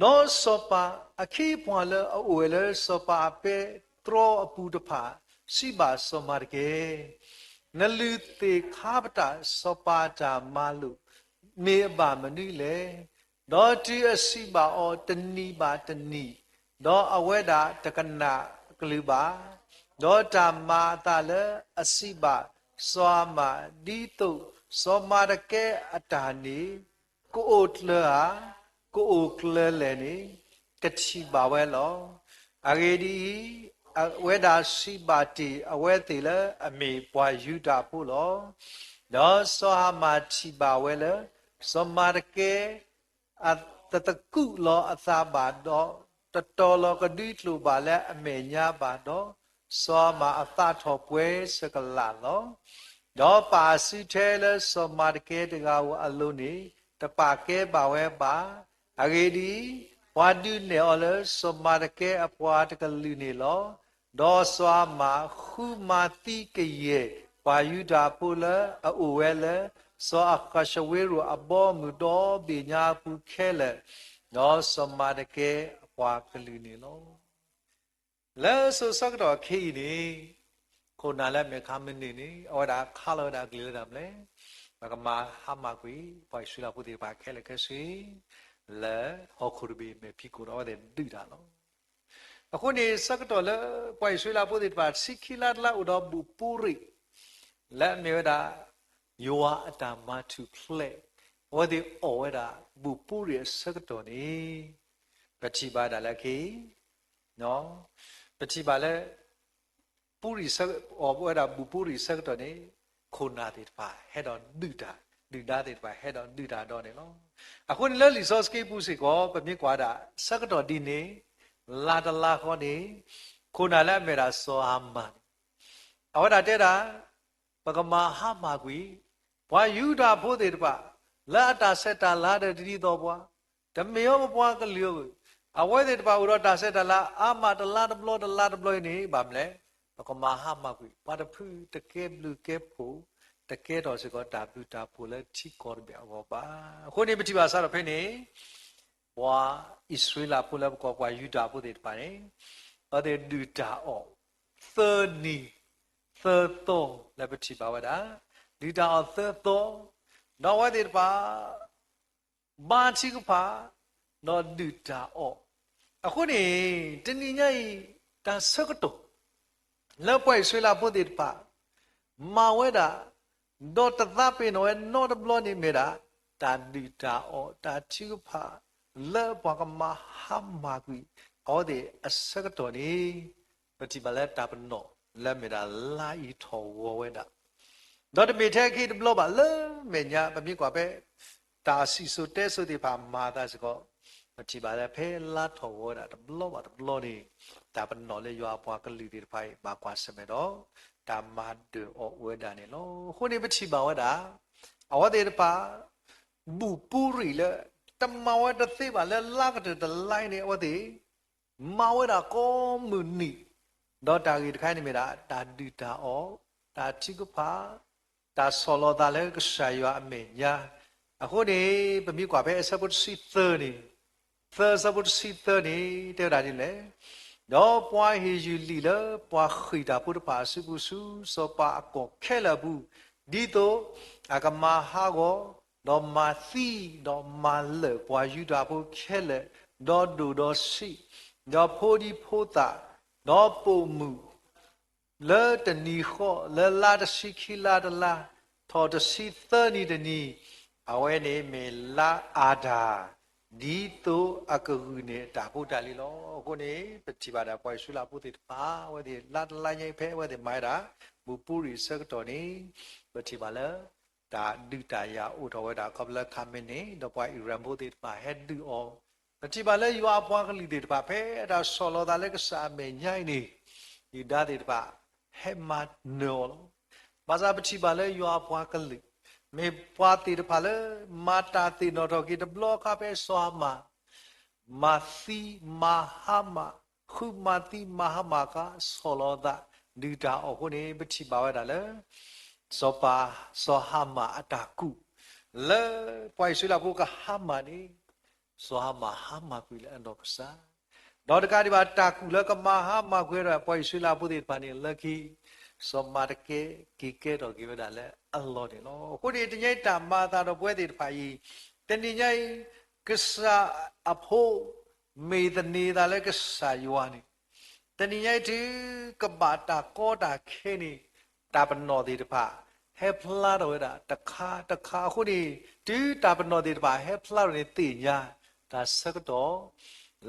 ဒီးစီၤပၤအခ့အပှၤလၢအအိၣ်ဝဲလၢစီၤပၤအပဲတြီအပူၤတဖၣ် စံးဘၣ်စီၤမၤဒကဲ, နလုၢ်သ့ၣ်ခါပတာ်စီၤပၤအတၢ်မၤလိာ် မ့ၢ်အဘၣ်မနုၤလဲၣ်. ဒီးတုၤအစံးဘၣ်အီၤတနံၤဘၣ်တနံၤ, ဒီးအဝဲဒၣ်တကနၣ်အကလုၢ်ဘၣ်, ဒီးတၢ်မၤအသးလၢအစံးဘၣ်စီၤအၤမၣ် ဒ်သိးစီၤမၤဒကဲအတၢ်န့ၣ် ကအိၣ်ကျၢၤဧါ, ကအိၣ်ကျၢၤလဲၣ်န့ၣ် ကထံၣ်ဘၣ်ဝဲလီၤ. အဂ့ၢ်ဒ်အံၤ, အဝဲဒၣ်စံးဘၣ်တ့ၢ်အဝဲသ့ၣ်လၢအမ့ၢ်ပှၤယူဒၤဖိလီၤ. ဒီးစီၤအၤမၣ်ထံၣ်ဘၣ်ဝဲလၢ စီၤမၤဒကဲ အတသကူးလီၤအသးဘၣ်ဒီး တတီၤလီၤကဒွံကျိာ်ဘၣ်လၢအမဲာ်ညါဘၣ်ဒီး, စီၤအၤမၣ်အသးထီၣ်ပှဲၤဆၢကလးလီၤ. ဒီးပာ်အစုထဲလၢစီၤမၤတကဲတဂၤဧိၤအလိၤန့ၣ် တပာ်ကဲဘၣ်ဝဲဘၣ်. အဂ့ၢ်ဒ်အံၤ, ပှၤဒုးနဲၣ်အီၤလၢစီၤမၤတကဲအပှၤတကလုာ်န့ၣ်လီၤ. ဒီးစီၤအၤမၣ်ဃုမၤသံကယဲၢ်ပှၤယူဒၤဖိလၢ အအိၣ်ဝဲလၢစီၤအၤဃၤၡဝ့ရိၤအဘီအမုၢ်ဒီဘ့ၣ်ညါအပူၤခဲလၢာ်, ဒီးစီၤမၤတကဲအပှၤကလုာ်န့ၣ်လီၤ. လၢစိၤဆၢကတီၢ်ခဲအံၤန့ၣ်, ခိၣ်နၢ်လၢအမဲာ်ခါမနုၤန့ၣ် အဝဲဒၣ်ခးလီၤဝဲဒၣ်အကလုၢ်လၢတၢ်မနုၤလဲၣ်, ပကမၤဟါမၢ်ကွံာ် ပှၤအံၣ်စရ့လးဖိသ့ၣ်တဖၣ်ခဲလၢာ်ခဲဆ့ လၢဟီၣ်ခိၣ်တဘ့ၣ်မဲာ်ဖံးခိၣ်ဒီးအဝဲသ့ၣ်ဒုးတၢ်လီၤ. အဃိန့ၣ် ဆၢကတီၢ်လၢပှၤအံၣ်စရ့လးဖိသ့ၣ်တဖၣ် ဆံခံလါတလါအိၣ်ဒီးဘူၣ်ပူရံၣ် လၢအမ့ၢ်ဝဲဒၣ် ယွၤအတၢ်မၤထူၣ်ဖျဲး, အဝဲသ့ၣ်အီၣ်ဝဲဒၣ်ဘူၣ်ပူရံၣ်အဆၢကတီၢ်န့ၣ်, ပထံၣ်ဘၣ်ဒၣ်လၢခဲအံၤ, ပထံၣ်ဘၣ်လၢ ပူရံၣ်ဆၢ, အီၣ်ဝဲဒၣ်ဘူၣ်ပူရံၣ်အဆၢကတီၢ်န့ၣ်, ခိၣ်နၢ်သ့ၣ်တဖၣ်ဟဲဒီးဒုးတၢ်, ဒုၣ်ဒါသ့ၣ်တဖၣ်ဟဲဒီးဒုးတၢ်ဒီးန့ၣ်လီၤ. အဃိန့ၣ်လၢလံာ်စီဆှံပူၤစ့ၢ်ကီး ပမ့ၢ်ကွၢ်ဝဲဒၣ် ဆၢကတီၢ်ဒ်န့ၣ် လါတလါဃီန့ၣ်, ခိၣ်နၢ်လၢအမ့ၢ်ဒၣ်စီၤအၤမၣ်န့ၣ် အဝဲဒၣ်တဲဒၣ်, ပကမၤဟါမၢ်ကွံာ် ပှၤယူဒၤဖိသ့ၣ်တဖၣ် လၢအတၢ်ဆဲးတၢ်လၤဒီးတဒ်သိးပှၤ, တမ့ၢ်အီၤပပှၤကလုာ်ဧိၤ, အဝဲသ့ၣ်တဖၣ်အိၣ်ဒီးတၢ်ဆဲးတၢ်လၤအါမးတလါတဘျီတလါတဘျီအံၤန့ၣ် ဘၣ်မနုၤလဲၣ်, ပကမၤဟါမၢ်ကွံာ် ပှၤတဖုတကဲဘျုးကဲဖှိၣ်, တကဲထီၣ်စ့ၢ်ကီးတၢ်ဘျုးတၢ်ဖှိၣ်လၢထံကီၢ်တဘ့ၣ်အဂီၢ်ဘၣ်. အဃိန့ၣ် ပထံၣ်ဘၣ်စးထီၣ်ဖဲန့ၣ် ပှၤအံၣ်စရ့လးဖိလၢပကိးပှၤယူဒၤဖိသ့ၣ်တဖၣ်န့ၣ်, အဝဲသ့ၣ်ဒုၣ်တၢ်အီၣ် သၢနံၤ သၢသီလၢပထံၣ်ဘၣ်ဝဲဒၣ်, ဒုၣ်တၢ်အီၣ်သၢသီ, ဒီးအဝဲသ့ၣ်တဖၣ် ဘါထုကဖၣ်, ဒီးဒုၣ်တၢ်အီၣ်. အဃိန့ၣ် တနံၤညါအံၤ တၢ်ဆၢကတီၢ် လၢပှၤအံၣ်စရ့လးဖိသ့ၣ်တဖၣ် မၤဝဲဒၣ်, ဒီးတသးပ့ၤနီၣ်ဝဲနီတဘျီန့ၣ်မ့ၢ်ဒၣ် တၢ်ဒုၣ်တၢ်အီၣ် တၢ်ထုကဖၣ် လၢပှၤကမၤဟါမၢ်ကွံာ် အဝဲသ့ၣ်အဆၢကတီၢ်န့ၣ်, ပထံၣ်ဘၣ်လၢတၢ်ပနီၣ်လၢမ့ၢ်ဒၣ်လါအံၤထီၣ်ဂီၤဝဲဒၣ် ဒီးတမ့ၢ်ထဲအခံတဘျီဘၣ် လၢမဲာ်ညါ ပမ့ၢ်ကွၢ်ဖဲ တၢ်စံၣ်စိၤတဲစိၤသ့ၣ်တဖၣ်မၤအသးစ့ၢ်ကီး, ပထံၣ်ဘၣ်လၢဖဲလါထီၣ်ဂီၤဝဲဒၣ်တဘျီဘၣ်တဘျီန့ၣ်, တၢ်ပနီၣ်လၢယွၤအပှၤကလုာ်သ့ၣ်တဖၣ်အံၤ ဘၣ်ကွၢ်ဆၢၣ်မဲာ်ဒီး တၢ်မၤဒၢၣ်အီၤအိၣ်ဝဲဒၣ်န့ၣ်လီၤ. အဃိန့ၣ် ပထံၣ်ဘၣ်ဝဲဒၣ် အဝဲသ့ၣ်တဖၣ် ဘူၣ်ပူရံၣ်လၢ တမၤဝဲတသ့ဘၣ်လၢလါကတၢၢ်တလါအံၤန့ၣ် အဝဲသ့ၣ် မၤဝဲဒၣ်ကိးမုၢ်နံၤ, ဒီးတၢ်ဂ့ၢ်တခါန့ၣ်မ့ၢ်ဒၣ် တၢ်ဒုၣ်တၢ်အီၣ်, တၢ်ထုကဖၣ်, တၢ်ဆီၣ်လီၤသးလၢကစၢ်ယွၤအမဲာ်ညါ. အဃိန့ၣ် ပမ့ၢ်ကွၢ်ဖဲအဆၢဖိတဆံသၢန့ၣ်, သၢအဆၢဖိတဆံသၢန့ၣ် တဲဝဲဒၣ်ဒ်လဲၣ်, ဒီးပှၤဟ့ၣ်ယုၢ်လံာ်လၢပှၤဃ့ၢ်တၢ်ဖိတဖၣ်အစုပူၤဆူ စီၤပၤအကီၢ်ခဲလၢာ်အပူၤ, ဒ်သိးအကမၤဟးဂီၤ, ဒီးမၤသံ, ဒီးမၤလၢာ်ပှၤယူဒၤဖိခဲလၢာ်, ဒီးဒိၣ်ဒီးဆံး, ဒီးဖိဒံဖိသၣ်, ဒီးပိာ်မုၣ် လၢတနံၤဃီ လၢလါတဆံခံလါတလါ ထီၣ်တဆံသၢနံၤတနံၤ, အဝဲန့ၣ်မ့ၢ်လါအၤဒၣ်, ဒ်သိးအကဂုာ်န့ၢ်အတၢ်ဖိတၢ်လံၤလီၤ. အဃိန့ၣ် ပထံၣ်ဘၣ်ဒၣ်ပှၤအံၣ်စရ့လးဖိသ့ၣ်တဖၣ် အဝဲသ့ၣ်လါတလါညါအံၤဖဲအဝဲသ့ၣ်မၤဝဲဒၣ် ဘူၣ်ပူရံၣ်အဆၢကတီၢ်န့ၣ်, ပထံၣ်ဘၣ်လၢ တၢ်ဒုးတၢ်ယၤအိၣ်ထီၣ်ဝဲဒၣ် ခီဖျိလၢခါမ့ၢ်န့ၣ် ဒီးပှၤအံၣ်ရၣ်ဖိသ့ၣ်တဖၣ်ဟဲဒုးအီၤ, ပထံၣ်ဘၣ်လၢယွၤအပှၤကလုာ်သ့ၣ်တဖၣ် ဖဲအတၢ်ဆီၣ်လီၤသးလၢကစၢ်အမဲာ်ညါအံၤန့ၣ်, ယူဒၤသ့ၣ်တဖၣ် ဟဲမၤနၢၤအီၤလီၤ. ဘၣ်ဆၣ်ပထံၣ်ဘၣ်လၢယွၤအပှၤကလုာ်, မ့ၢ်ပှၤသ့ၣ်တဖၣ်လၢ မၤတၢ်သ့ၣ်နီၣ်ထီၣ်က့ၤတဘျီအခါဖဲစီၤအၤမၣ် မၤသံမၤဟါမၢ်, ဃုမၤသံမၤဟါမၢ်အခါ ဆီၣ်လီၤသး ဒုးတၢ်အီၣ်အဃိန့ၣ် ပထံၣ်ဘၣ်ဝဲဒၣ်လၢ စီၤပၤ စီၤဟၤမၣ်အတၢ်ကူၣ် လၢပှၤအံၣ်စရ့လးဖိကဟါမၢ်န့ၣ်, စီၤဟၤမၣ်ဟါမၢ်ကွံာ်လၢအနီၢ်ကစၢ်, ဒီးတကးဒံးဘၣ် တၢ်ကူၣ်လၢကမၤဟါမၢ်ကွံာ်ဝဲဒၣ် ပှၤအံၣ်စရ့လးဖိသ့ၣ်တဖၣ်န့ၣ် လၢခံ စီၤမၤတကဲ က့ၤကဲထီၣ်က့ၤဝဲဒၣ်လၢအလီၢ်န့ၣ်လီၤ. အဃိန့ၣ် တနံၤညါအံၤတၢ်မၤအသးဒီးပဝဲသ့ၣ်တဖၣ်အံၤ, တနံၤညါအံၤ ကစၢ်အဖိ မ့ၢ်သန့ၤသးလၢကစၢ်ယွၤန့ၣ်, တနံၤညါအံၤတုၤကဘၣ်တၢ်ကီတၢ်ခဲန့ၣ်, တၢ်ပနီၣ်သ့ၣ်တဖၣ် ဟဲဖျါထီၣ်ဝဲဒၣ်တခါတခါအဃိန့ၣ်, တုၤတၢ်ပနီၣ်သ့ၣ်တဖၣ်ဟဲဖျါထီၣ်န့ၣ် သ့ၣ်ညါ တၢ်ဆၢကတီၢ်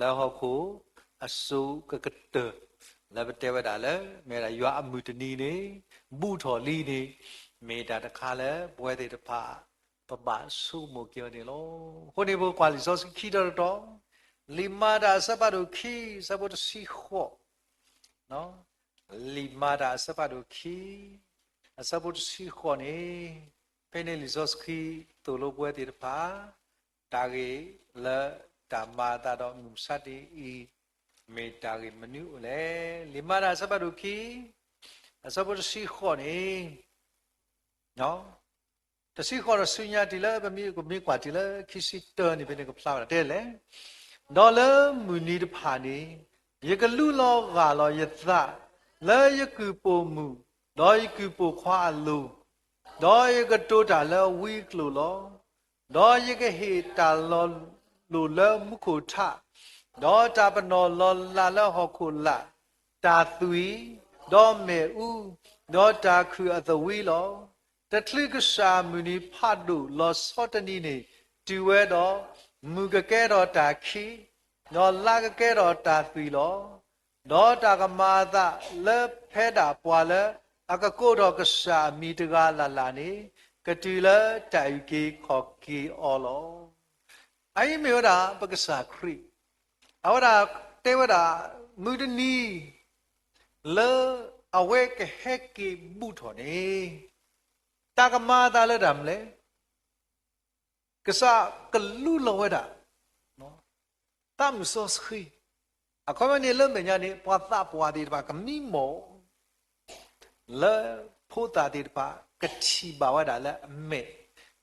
လၢဟီၣ်ခိၣ်အစိၤကကတၢၢ် လၢပတဲဝဲဒၣ်လၢ မ့ၢ်ဒၣ်ယွၤအမုၢ်တနံၤန့ၣ် ဘူးထီၣ်လံန့ၣ်, မ့ၢ်တၢ်တခါလၢပဝဲသ့ၣ်တဖၣ် ပဘၣ်ဆိကမိၣ်က့ၤအီၤန့ၣ်လီၤ. အဃိန့ၣ် ပကွၢ်လံာ်စီဆှံခံတီၤတတီၤ, လံာ်မၤတၢ်အဆၢဖးဒိၣ်ခံ အဆၢဖိတဆံဃိး, လံာ်မၤတၢ်အဆၢဖးဒိၣ်ခံ အဆၢဖိတဆံဃိးန့ၣ်, ဖဲန့ၣ်လံာ်စီဆှံသိၣ်လိပဝဲသ့ၣ်တဖၣ် တၢ်ဂ့ၢ်လၢတၢ်မၤအသးဒီးမုၢ်မဆါတနံၤအံၤ မ့ၢ်တၢ်ဂ့ၢ်မနုၤအိၣ်လဲၣ်. လံာ်မၤတၢ်အဆၢဖးဒိၣ်ခံ အဆၢဖိတဆံဃိးန့ၣ် တဆံဃိးဒီးဆူညါတုၤလၢပမ့ၢ်ကမ့ၢ်ကွၢ်တုၤလၢခံဆံတၢန့ၣ် ဖဲန့ၣ်ကဖျါဝဲဒၣ်တဲလဲၣ်, ဒီးလၢမုၢ်နံၤတဖၣ်န့ၣ် ယကလူလီၤဂၢ်လီၤယသး လၢယကုၢ်ပိာ်မုၣ် ဒီးယကုၢ်ပိာ်ခွါအလိၤ, ဒီးယကတိၤတၢ်လၢအဝံအကျိာ်လီၤ. ဒီးယကဟ့ၣ်တၢ်လီၤလိၣ်လၢမူခိၣ်ထး, ဒီးတၢ်ပနီၣ်လီၤလးလၢဟီၣ်ခိၣ်လာ်, တၢ်သွံၣ်, ဒီးမ့ၣ်အူ, ဒီးတၢ်ခုၣ်အသဝံလီၤ. တချုးကစၢ်အမုၢ်နံၤဖးဒိၣ်လီၤဆီတနံၤန့ၣ် တုၤဝဲဒီး, မုၢ်ကကဲထီၣ်တၢ်ခံး, ဒီးလါကကဲထီၣ်တၢ်သွံၣ်လီၤ. ဒီးတၢ်ကမၤအသးလၢဖဲဒၣ်ပှၤလၢအကကိးထီၣ်ကစၢ်အမံၤတဂၤလၢ်လၢ်န့ၣ် ကတုၤလၢတၢ်အုၣ်က့ၤခီၣ်က့ၤအီၤလီၤ. အအံၤမ့ၢ်ဝဲဒၣ်ပကစၢ်ခရံာ်, အဝဲဒၣ်တဲဝဲဒၣ် မုၢ်တနံၤ လၢအဝဲကဟဲက့ၤဘူးထီၣ်န့ၣ် တၢ်ကမၤအသးလၢတၢ်မနုၤလဲၣ်. ကစၢ်ကလူလီၤဝဲဒၣ် သးမုၢ်စီဆှံ, အခီပညီန့ၣ်လၢမဲာ်ညါန့ၣ် ပှၤသးပှၢ်သ့ၣ်တဖၣ်ကမံမီၢ် လၢဖိသၣ်သ့ၣ်တဖၣ်ကထံၣ်ဘၣ်ဝဲဒၣ်လၢအမဲာ်,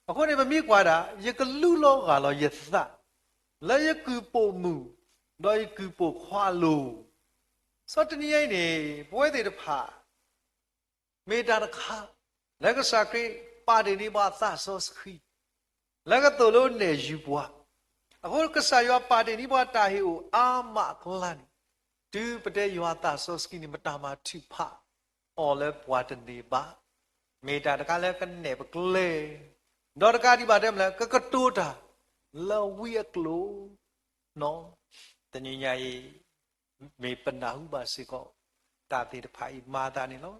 အဃိန့ၣ် ပမ့ၢ်ကွၢ်ဒၣ် ယကလူလီၤဂၢ်လီၤယသး လၢယကုၢ်ပိာ်မုၣ် ဒီးယကုၢ်ပိာ်ခွါအလိၤ, ဆီတနံၤအံၤန့ၣ် ပဝဲသ့ၣ်တဖၣ် မ့ၢ်တၢ်တခါ လၢကစၢ်ခရံာ်ပာ်တ့ၢ်န့ၢ်ပှၤသးစီဆှံ လၢကသိၣ်လိနဲၣ်ယုၤပှၤ, အဃိကစၢ်ယွၤပာ်တ့ၢ်န့ၢ်ပှၤတၢ်ဟ့ၣ်အိၣ်အါမးအကျါန့ၣ်, တုၤပတဲယွၤသးစီဆှံန့ၣ် မတၤမၤထုးဖးအီၤလၢပှၤတန့ၢ်ဘၣ်, မ့ၢ်တၢ်တခါလၢကနဲၣ်ပကျဲ, ဒီးတကးဒံးဘၣ်တဲမ့ၢ်လဲၣ် ကကတိၤတၢ်လၢဝံအကျိာ် တနံၤညါအံၤ မ့ၢ်ပနၢ်ဟူဘၣ်စ့ၢ်ကီး တၢ်သ့ၣ်တဖၣ်အံၤမၤအသးန့ၣ်လီၤ.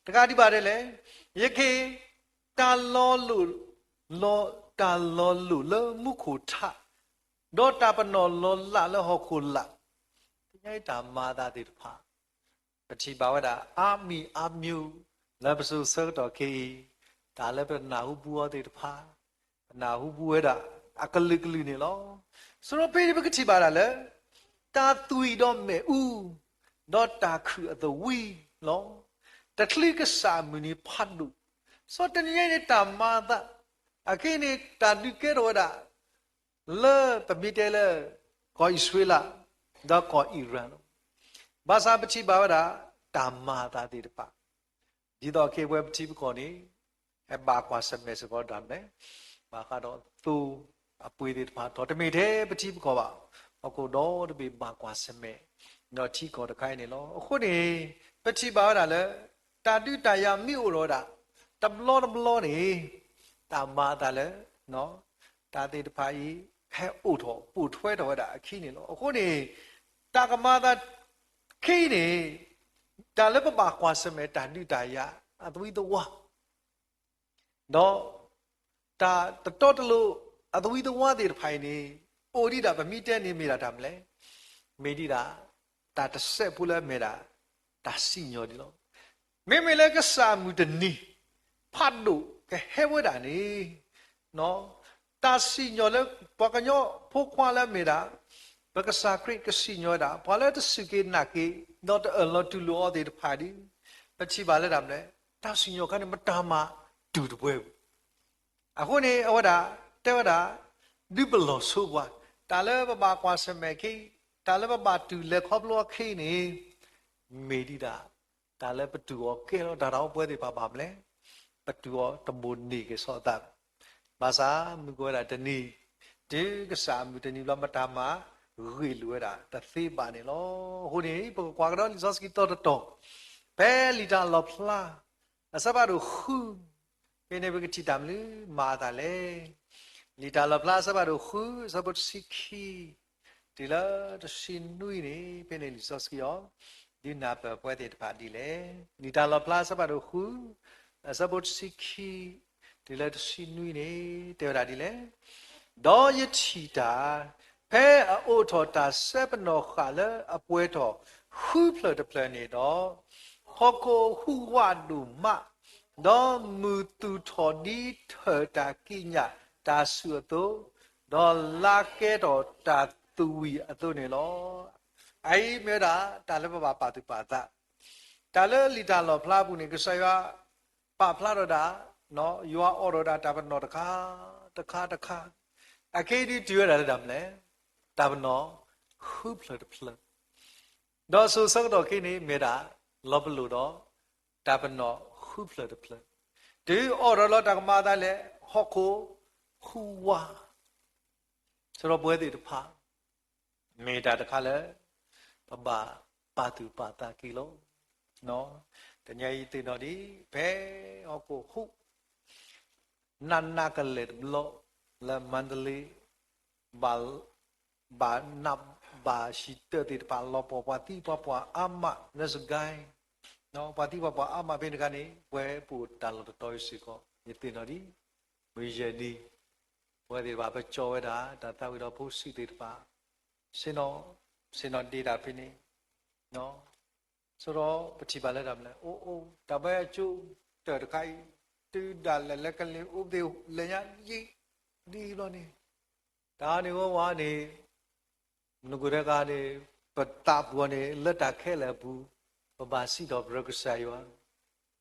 တကးဒံးဘၣ်ဒ်လဲၣ်, ယကဟ့ၣ် တၢ်လီၤလိၣ်, တၢ်လီၤလိၣ်လၢမူခိၣ်ထး, ဒီးတၢ်ပနီၣ်လီၤလးလၢဟီၣ်ခိၣ်လာ်, တနံၤညါအံၤတၢ်မၤအသးသ့ၣ်တဖၣ် ပထံၣ်ဘၣ်ဝဲဒၣ် အါမံၤအါမံၤ လၢပစိၤဆၢကတီၢ်ခဲအံၤ, တၢ်လၢပနၢ်ဟူပူၤအီၤသ့ၣ်တဖၣ်, ပနၢ်ဟူပူၤဝဲဒၣ် အကလုာ်ကလုာ်န့ၣ်လီၤ. စီၤပ့းတရူးပကထံၣ်ဘၣ်ဒၣ်လၢ တၢ်သွံၣ်ဒီးမ့ၣ်အူ, ဒီးတၢ်ခုၣ်အသဝံလီၤ. တချုးကစၢ်အမုၢ်နံၤဖးဒိၣ်, ဆီတနံၤညါအံၤန့ၣ်တၢ်မၤအသး, အခဲအံၤန့ၣ် တၢ်ဒုးကဲထီၣ်ဝဲဒၣ် လၢပမ့ၢ်တဲလၢ ကီၢ်အံၣ်စရ့လး ဒီးကီၢ်အံၣ်ရၣ်လီၤ. ဘၣ်ဆၣ်ပထံၣ်ဘၣ်ဝဲဒၣ် တၢ်မၤအသးသ့ၣ်တဖၣ်, ဒ်သိးခဲအံၤပဝဲပထံပကီၢ်န့ၣ် ဟဲဘၣ်ကွၢ်ဆၢၣ်မဲာ်စ့ၢ်ကီးဒၣ်မလဲၣ်, ဘၣ်ဃးဒီးသိအပှ့ၤသ့ၣ်တဖၣ်ထီၣ် တမ့ၢ်ထဲပထံပကီၢ်ဘၣ်, ဟီၣ်ခိၣ်ဒီတဘ့ၣ်ဘၣ်ကွၢ်ဆၢၣ်မဲာ် ဒီးထံကီၢ်တခါအံၤန့ၣ်လီၤ. အဃိန့ၣ် ပထံၣ်ဘၣ်ဝဲဒၣ်လၢ တၢ်ဒုးတၢ်ယၤမ့ၢ်အိၣ်ထီၣ်ဝဲဒၣ် တဘျီတဘျီန့ၣ် တၢ်မၤအသးလၢ တၢ်သ့ၣ်တဖၣ်အံၤ ဟဲအိၣ်ထီၣ်ပိာ်ထွဲထီၣ်ဝဲဒၣ်အခံန့ၣ်လီၤ. အဃိန့ၣ် တၢ်ကမၤအသး ခဲအံၤန့ၣ် တၢ်လၢပဘၣ်ကွၢ်ဆၢၣ်မဲာ်တၢ်ဒုးတၢ်ယၤအသဝံသဝါ ဒီး တၢ်တတီတလိၤအသဝံသဝါသ့ၣ်တဖၣ်အံၤန့ၣ် အိၣ်ဒံးဒၣ်ပမ့ၢ်တဲန့ၣ်မ့ၢ်ဒၣ်တၢ်မနုၤလဲၣ်, မ့ၢ်ဒံးဒၣ် တၢ်တစဲးဖိလၢအမ့ၢ်ဒၣ် တၢ်စံၣ်ညီၣ်ဒံးလီၤ. မ့မ့ၢ်လၢကစၢ်အမုၢ်တနံၤ ဖးဒိၣ်ကဟဲဝဲဒၣ်န့ၣ် တၢ်စံၣ်ညီၣ်လၢပှၤကညီဖိခွါလၢအမ့ၢ်ဒၣ် ပကစၢ်ခရံာ်ကစံၣ်ညီၣ်ဝဲဒၣ် ပှၤလၢတစူၢ်က့ၤနာ်က့ၤ ဒီးတအၢၣ်လီၤတူၢ်လိာ်အီၤသ့ၣ်တဖၣ်ဒီး ပထံၣ်ဘၣ်လၢတၢ်မနုၤလဲၣ်, တၢ်စံၣ်ညီၣ်ခါန့ၣ် မတၤမၤတူၢ်တပှဲၤဘၣ်. အဃိန့ၣ် အဝဲဒၣ် တဲဝဲဒၣ် ဒုးပလီၢ်ဆိပှၤ တၢ်လၢပဘၣ်ကွၢ်ဆၢၣ်မဲာ်ခဲအံၤ တၢ်လၢပဘၣ်တူၢ်လဲၤခီဖျိအီၤခဲအံၤန့ၣ် မ့ၢ်ဒံးဒၣ် တၢ်လၢပတူၢ်အီၤကဲထီၣ်တၢ်ဒီးပဝဲသ့ၣ်တဖၣ်ဘၣ်မနုၤလဲၣ်, ပတူၢ်အီၤတဘိၣ်န့ၢ်က့ၤဆီအသးဘၣ်. ဘၣ်ဆၣ်မုၢ်ကဝဲဒၣ်တနံၤ တုၤကစၢ်အမုၢ်တနံၤဘျီ မတၤမၤဂ့ၢ်လိာ်ဝဲဒၣ်တသ့ဘၣ်န့ၣ်လီၤ. အဃိန့ၣ် ပကကွၢ်ကဒီးလံာ်စီဆှံတီတီတီ ဖဲလံာ်တၢ်လီၣ်ဖျါ အဆၢဖးဒိၣ်ဃု ဖဲန့ၣ်ပကထံၣ်တၢ်မနုၤမၤအသးလဲၣ်. လံာ်တၢ်လီၣ်ဖျါအဆၢဖးဒိၣ်ဃု အဆၢဖိတဆံခံ တုၤလၢတဆံနွံန့ၣ် ဖဲန့ၣ်လံာ်စီဆှံအီၤ ဒုးနၢ်ပၢၢ်ပဝဲသ့ၣ်တဖၣ်ဒ်လဲၣ်. လံာ်တၢ်လီၣ်ဖျါအဆၢဖးဒိၣ်ဃု အဆၢဖိတဆံခံ တုၤလၢတဆံနွံန့ၣ် တဲဝဲဒၣ်ဒ်လဲၣ်. ဒီးယထံၣ်တၢ် ဖဲအအိးထီၣ်တၢ်စဲပနီၣ်ဃာ်လၢအပှဲၤထီၣ်ဃုဖျၢၣ်တဖျၢၣ်န့ၣ်ဒီး ဟီၣ်ခိၣ်ဟူးဝးဒိၣ်မး, ဒီးမုၢ်သူၣ်ထီၣ်ဒ်ထၢၣ်တၢ်ကံးညာ်တၢ်ဆူၣ်အသိး, ဒီးလါကဲထီၣ်တၢ်သူၣ်ဝံၣ်အသိးန့ၣ်လီၤ. အအံၤမ့ၢ်ဝဲဒၣ် တၢ်လၢပဘၣ်ပာ်သူၣ်ပာ်သး, တၢ်လၢလံာ်တၢ်လီၣ်ဖျါအပူၤန့ၣ် ကစၢ်ယွၤပာ်ဖျါထီၣ်ဒၣ်, ယွၤအိးထီၣ်ဒၣ်တၢ်ပနီၣ်တခါ, တခါတခါ, အခဲအံၤဒ်တုၤဝဲဒၣ်လၢတၢ်မနုၤလဲၣ်, တၢ်ပနီၣ်ဃုဖျၢၣ်တဖျၢၣ်, ဒီးစိၤဆၢကတီၢ်ခဲအံၤန့ၣ် မ့ၢ်ဒၣ် လီၤပလိာ်ဒီး တၢ်ပနီၣ်ဃုဖျၢၣ်တဖျၢၣ်, တုၤအိးထီၣ်လီၤတၢ်ကမၤအသးလဲၣ်, ဟီၣ်ခိၣ်ဟူးဝး, စရီပဝဲသ့ၣ်တဖၣ် မ့ၢ်တၢ်တခါလၢ ပဘၣ်ပာ်သူၣ်ပာ်သးက့ၤလီၤ. တနံၤအံၤသ့ၣ်နီၣ်ဒ် ဖဲဟီၣ်ခိၣ်ဟူး နးနးကလဲာ်တဘျီ လၢမါဒလ့ ဘၣ် ဘၣ်နးဘၣ်ဟံၣ်တၢၢ်သ့ၣ်တဖၣ် လီၤပှီၢ်ပှၤသံပှၤပှၢ်အါမး လၢစကဲ, ပှၤသံပှၤပှၢ်အါမးဖဲန့ၣ်တခါန့ၣ် ပဝဲပအိၣ်တၢ်လီၢ်တတီၤအံၤစ့ၢ်ကီး ယသ့ၣ်နီၣ်ဒ် မုၢ်ယဲၢ်နံၤ ပဝဲသ့ၣ်တဖၣ်ပကၠီဝဲဒၣ် တၢ်သးဝံၣ်ဒီးဖိဆံးသ့ၣ်တဖၣ် ဆ့ၣ်နီၤ ဆ့ၣ်နီၤဒ့တၢ်ဖဲန့ၣ် စရီပထံၣ်ဘၣ်လၢတၢ်မနုၤလဲၣ်, အိၣ်အိၣ် တၢ်ဘၣ်အကၠိတၢၢ်တခါအံၤ တုၤဒၣ်လဲာ်လၢကလံၤအိၣ်သ့ၣ်လဲၤညါယံာ်ဒ်ဘျီန့ၣ်, တၢ်န့ၣ်ဝဲဝဲန့ၣ် နကိၣ်တခါန့ၣ် ပသးပူၤအီၤန့ၣ် လၢတၢ်ခဲလၢာ်အပူၤ ပဘၣ်စံးထီၣ်ပတြၢၤကစၢ်ယွၤ,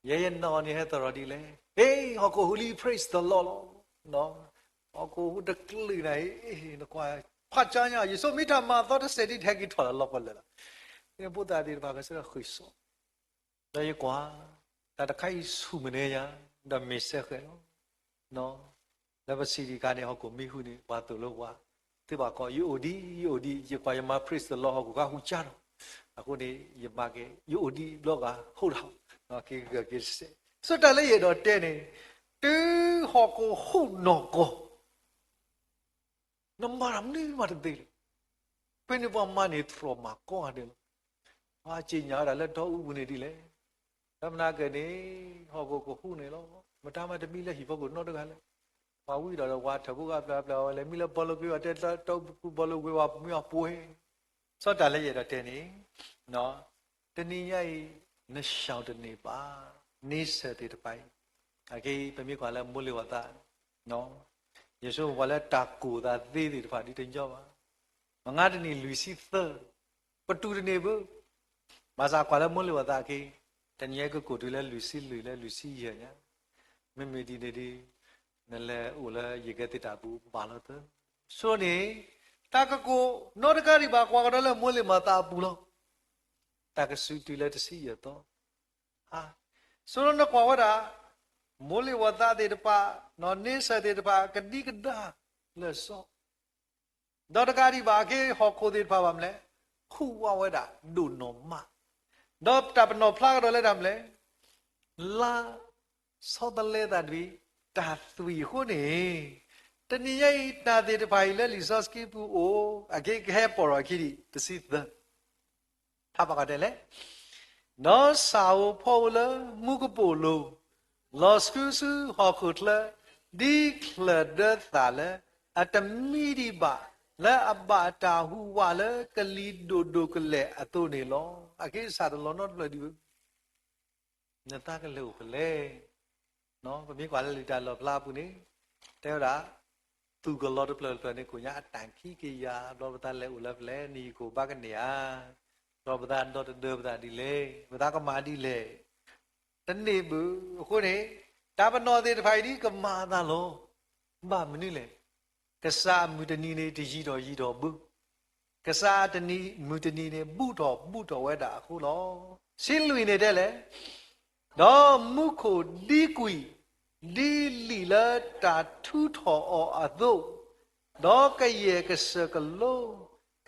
ယဲယနီၣ်န့ၣ်ဟဲသရိာ်ဒ်လဲၣ်, ဟ့ၣ် ဟီၣ်ခိၣ်ဟူးလံ praise the Lord လီၤ. ဟီၣ်ခိၣ်ဟူးတကလုာ်နၤအံၤ နကွၢ် ဖးကၠါညါ ယဆိမိၣ်မ့ၢ်တၢ်မၤသီတစဲးဒ်တဟဲက့ၤထီၣ်လၢလီၢ်ကီၢ်လၢာ်လီၤ. ဖိသၣ်သ့ၣ်တဖၣ်ကစၢ်ယွၤဃုာ်စီၤ ဒီးယကွၢ် တၢ်တခါအံၤဆူၣ်မုၢ်နံၤယၤ ဒီးမ့ၢ်စဲဃဲၤလီၤ. လၢပစံးဒံးခါန့ၣ် ဟီၣ်ခိၣ်မံဟူးန့ၣ် ပှၤသိၣ်လိပှၤ သ့ၣ်ဘၣ်ကီး ယအိၣ်ဒံး ယအိၣ်ဒံး ယကွၢ်ယမၤ praise the Lord ဟီၣ်ခိၣ်ဃါဟူးကၠါလီၤ. အဃိန့ၣ် ယမၤက့ၤ ယအိၣ်ဒံးဘျီဂၤ ဟိၣ်ထီၣ် က့ၤဂၢၢ်က့ၤစဲး ဆိတၢ်လၢယအဲၣ်ဒိးတဲန့ၣ် တုၤဟီၣ်ခိၣ်ဟူးနီၢ်ကီၢ် နမၤတၢ်မနုၤမးတသ့လၢၤ. ဖဲန့ၣ်ပှၤမၤန့ၢ်သရိာ်မၤကီဂၤဒဲးလီၤ. ပှၤစံၣ်ညီၣ်ဝဲဒၣ်လၢတီအူပူၤန့ၣ်ဒ်လဲၣ်. တၢ်မနုၤက့န့ၣ် ဟီၣ်ခိၣ်ကဟူးန့ၣ်လီၤ. မတၤမၤတမံၤလၢဟံၣ်ဖိကီၢ်နီတဂၤလၢၤ. ပှၤဝံဒီးဝၤထၢၣ်ဖိဂၤပျၢၤပျၢၤဝဲလဲၣ် မံလၢဘီလိကွ့ဝဲတဲတီအူပူၤဘီလိကွ့ဝဲပမ့ၢ်အပှ့ၤ ဆိတၢ်လၢယအဲၣ်ဒိးတဲန့ၣ် တနံၤညါအံၤ နရှောင်တန့ၢ်ဘၣ် န့ဆၢၣ်သ့ၣ်တဖၣ်အံၤ အက့ ပမ့ၢ်ကွၢ်လၢမိၢ်လ့ၤဝၤသး ယဆိကမိၣ်ပှၤလၢတၢ်ကိၢ်သးသ့သ့ၣ်တဖၣ်ဒ်တညီဘၣ်. မငါတနံၣ်လွံၢ်ဆံသၢ ပတူၢ်တန့ၢ်ဘၣ်. ဘၣ်ဆၣ်ကွၢ်လၢမိၢ်လ့ၤဝၤသးအက့ တနံၤအံၤကကိၢ်တုၤလၢလွံၢ်ဆံလွံၢ်လၢလွံၢ်ဆံယဲၢ်ညါ မ့မ့ၢ်ဒ်န့ၣ်ဒီး နလဲၤအိၣ်လၢယကဲသ့ၣ်တၢ်ပူၤဘၣ်လီၤသၢ. ဆိန့ၣ် တၢ်ကကိၢ်နီတခါဒံးဘၣ်ကွၢ်ကဒီးလၢမိၢ်လ့ၤမၤသးအပူၤလီၤ. တၢ်ကစူၤတုၤလၢတဆံယဲၢ်သီ ဆိဒီးနကွၢ်ဝဲဒၣ် မိၢ်လ့ၤဝၤသးသ့ၣ်တဖၣ် န့ဆၢၣ်သ့ၣ်တဖၣ် ကဒံကဒါလၢာ်စီ ဒီးတကးဒံးဘၣ်အက့ ဟီၣ်ခိၣ်သ့ၣ်တဖၣ်ဘၣ်မနုၤလဲၣ် ဟူးဝးဝဲဒၣ်ဒိၣ်နီၢ်မး, ဒီးတၢ်ပနီၣ်ဖျါကဒီးလၢတၢ်မနုၤလဲၣ် လါဆီတလဲသးတမံၤ တၢ်သွံၣ်အဃိန့ၣ်, တနံၤညါအံၤ တၢ်သ့ၣ်တဖၣ်အံၤလၢလံာ်စီဆှံပူၤအိၣ် အက့ကဟဲပိာ်ထီၣ်အခံဒံး တဆံသၢ ဖးဘၣ်ကီးတဲလဲၣ်, ဒီးဆၣ်ဧိၤဖီဧိၤလၢမူကပိာ်လိၤ, လီၤဆှုဆူဟီၣ်ခိၣ်ချၢ, ဒ်ချၢၣ်ဒၢသၣ်လၢအတမံဒံးဘၣ်, လၢအဘၣ်တၢ်ဟူးဝးလၢကလံၤဒိၣ်ဒိၣ်ကလဲာ်အသိးန့ၣ်လီၤ. အက့ဆၣ်တလီၤနီတဖျၢၣ်ဒံးဘၣ် နသးကလဲၤအိၣ်ဖဲလဲၣ်. ပမ့ၢ်ကွၢ်လၢလံာ်တၢ်လီၣ်ဖျါအပူၤန့ၣ် တဲဝဲဒၣ် သူၣ်ကလီၤတဖျၢၣ်တဖျၢၣ်န့ၣ် ကိးညါအတၢ်ခံက့ၤယၤ ဘျီပသးလဲၤအိၣ်လၢဖဲလဲၣ် နဟံၣ်ခိၣ်ဘၣ်ကန့ၢ်ဧါ, ဘျီပသးဒီသဒၢပသးဒ်လဲၣ် ပသးကမၤဒ်လဲၣ် တန့ၢ်ဘၣ်. အဃိန့ၣ် တၢ်ပနီၣ်သ့ၣ်တဖၣ်အံၤဒ်ကမၤအသးလီၤ. ဘၣ်မနုၤလဲၣ်. ကစၢ်အမုၢ်တနံၤန့ၣ် တယံာ်ထီၣ်ယံာ်ထီၣ်ဘၣ်. ကစၢ်အမုၢ်တနံၤန့ၣ် ဘူးထီၣ်ဘူးထီၣ်ဝဲဒၣ်အဃိလီၤ. ဆံလွံၢ်န့ၣ်တဲလဲၣ်, ဒီးမူခိၣ်ဒံကွံာ် ဒ်လံာ်လၢတၢ်ထူထီၣ်အီၤအသိး, ဒီးကယဲၢ်ကစၢၢ်ကလိ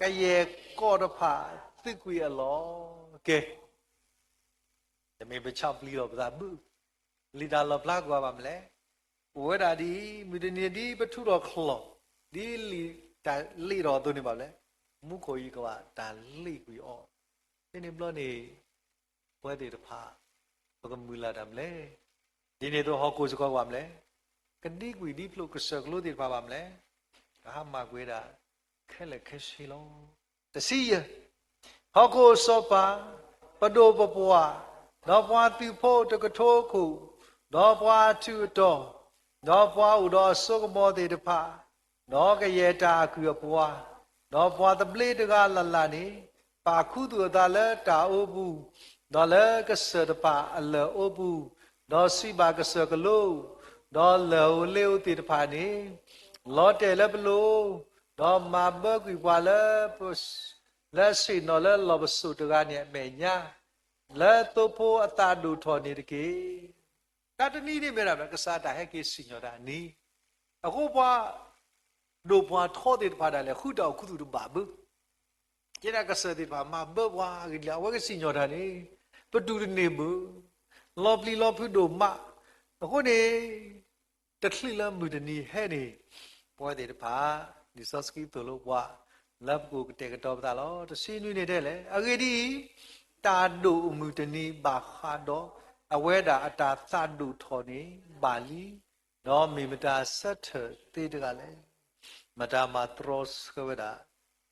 ကယဲၢ်ကီၢ်တဖၣ်သုးကွံာ်အလီၢ်. ကဲ တမ့ၢ်ပဆီၣ်ပျံၤလီၤပသးဘၣ်. လံာ်တၢ်လီၣ်ဖျါကွၢ်ဘၣ်မနုၤလဲၣ်. အိၣ်ဝဲဒၣ်ဒ် မုၢ်တနံၤဒ်ပထူထီၣ်ချီၣ် ဒ်လံာ်တၢ်လ့ၣ်ထီၣ်အသိးန့ၣ်ဘၣ်လဲၣ်. မူခိၣ်အံၤကဘၣ်တၢ်လ့ၣ်ကွံာ်အီၤ. ဖဲန့ၣ်ဘျီန့ၣ် ပဝဲသ့ၣ်တဖၣ် ပကမုၢ်လၢ်တၢ်မနုၤလဲၣ်. ဒ်န့ၣ်အသိးဟီၣ်ခိၣ်စ့ၢ်ကီးကွၢ်မနုၤလဲၣ်. ကဒံကွံာ်ဒ်ဖျိကစၢၢ်ကလိသ့ၣ်တဖၣ်ဘၣ်မနုၤလဲၣ်. ကဟါမၢ်ကွံာ်ဝဲဒၣ် ခဲလၢာ်ခဲဆ့လီၤ. တဆံယဲၢ်, ဟီၣ်ခိၣ်စီၤပၤ, ပဒိၣ်ပပှၢ်, ဒီးပှၤသုးဖိတကထိခိၣ်, ဒီးပှၤအထူးအတီၤ, ဒီးပှၤအိၣ်ဒီးအစိကမီၤသ့ၣ်တဖၣ်, ဒီးကယဲၢ်တၢ်အကုၢ်အပှၤ, ဒီးပှၤသဘျ့တဂၤလၢ်လၢ်န့ၣ်, ပာ်ခူသူၣ်အသးလၢတၢ်အိပူၤ, ဒီးလၢကစၢၢ်တဖၣ်အလၢၢ်အိပူၤ, ဒီးစံးဘၣ်ကစၢၢ်ကလိ, ဒီးလၢၢ်ဧိၤလ့ဧိၤသ့ၣ်တဖၣ်န့ၣ်, လီၤတဲာ်လၢပလိၤ, ဒီးမၤဘၢကွံာ်ပှၤလၢ လၢအဆ့ၣ်နီၤလၢလီၢ်ပစိာ်တဂၤန့ၣ်အမဲာ်ညါ, လၢသိဖိအသးဒိၣ်ထီၣ်န့ၣ်တက့ၢ်. တၢ်တနံၤန့ၣ်မ့ၢ်ဒၣ် ကစၢ်တၢ်ဟဲက့ၤစံၣ်ညီၣ်တၢ်အနံၤ, အဃိပှၤဒိၣ်ပှၤထီသ့ၣ်တဖၣ်ဒၣ်လဲာ် ဃုတၢ်အိၣ်ခူသူၣ်တဘၣ်ဘၣ်. ယဲဒၣ်ကစၢၢ်သ့ၣ်တဖၣ်မၤဘၢပှၤအဂ့ၢ်ဒ်လဲၣ်, အဝဲကစံၣ်ညီၣ်တၢ်န့ၣ် ပတူၢ်တန့ၢ်ဘၣ်, လီၤပျံၤလီၤဖုးဒိၣ်မး. အဃိန့ၣ် တချုးလၢမုၢ်တနံၤဟဲန့ၣ်, ပဝဲသ့ၣ်တဖၣ် လံာ်စီဆှံသိၣ်လိပှၤ လၢပကအိၣ်ကတဲာ်ကတီၤပသးလီၤ. တဆံနွံန့ၣ်တဲလဲၣ်, အဂ့ၢ်ဒ်အံၤ, တၢ်ဒိၣ်အမုၢ်တနံၤဘၣ်ဃးဒီး အဝဲဒၣ်အတၢ်သးဒိၣ်ထီၣ်န့ၣ်ဘၣ်လံ, ဒီးမ့ၢ်မတၤဆၢထၢၣ်သ့တဂၤလဲၣ်. မတၤမၤတြီဆၢဝဲဒၣ်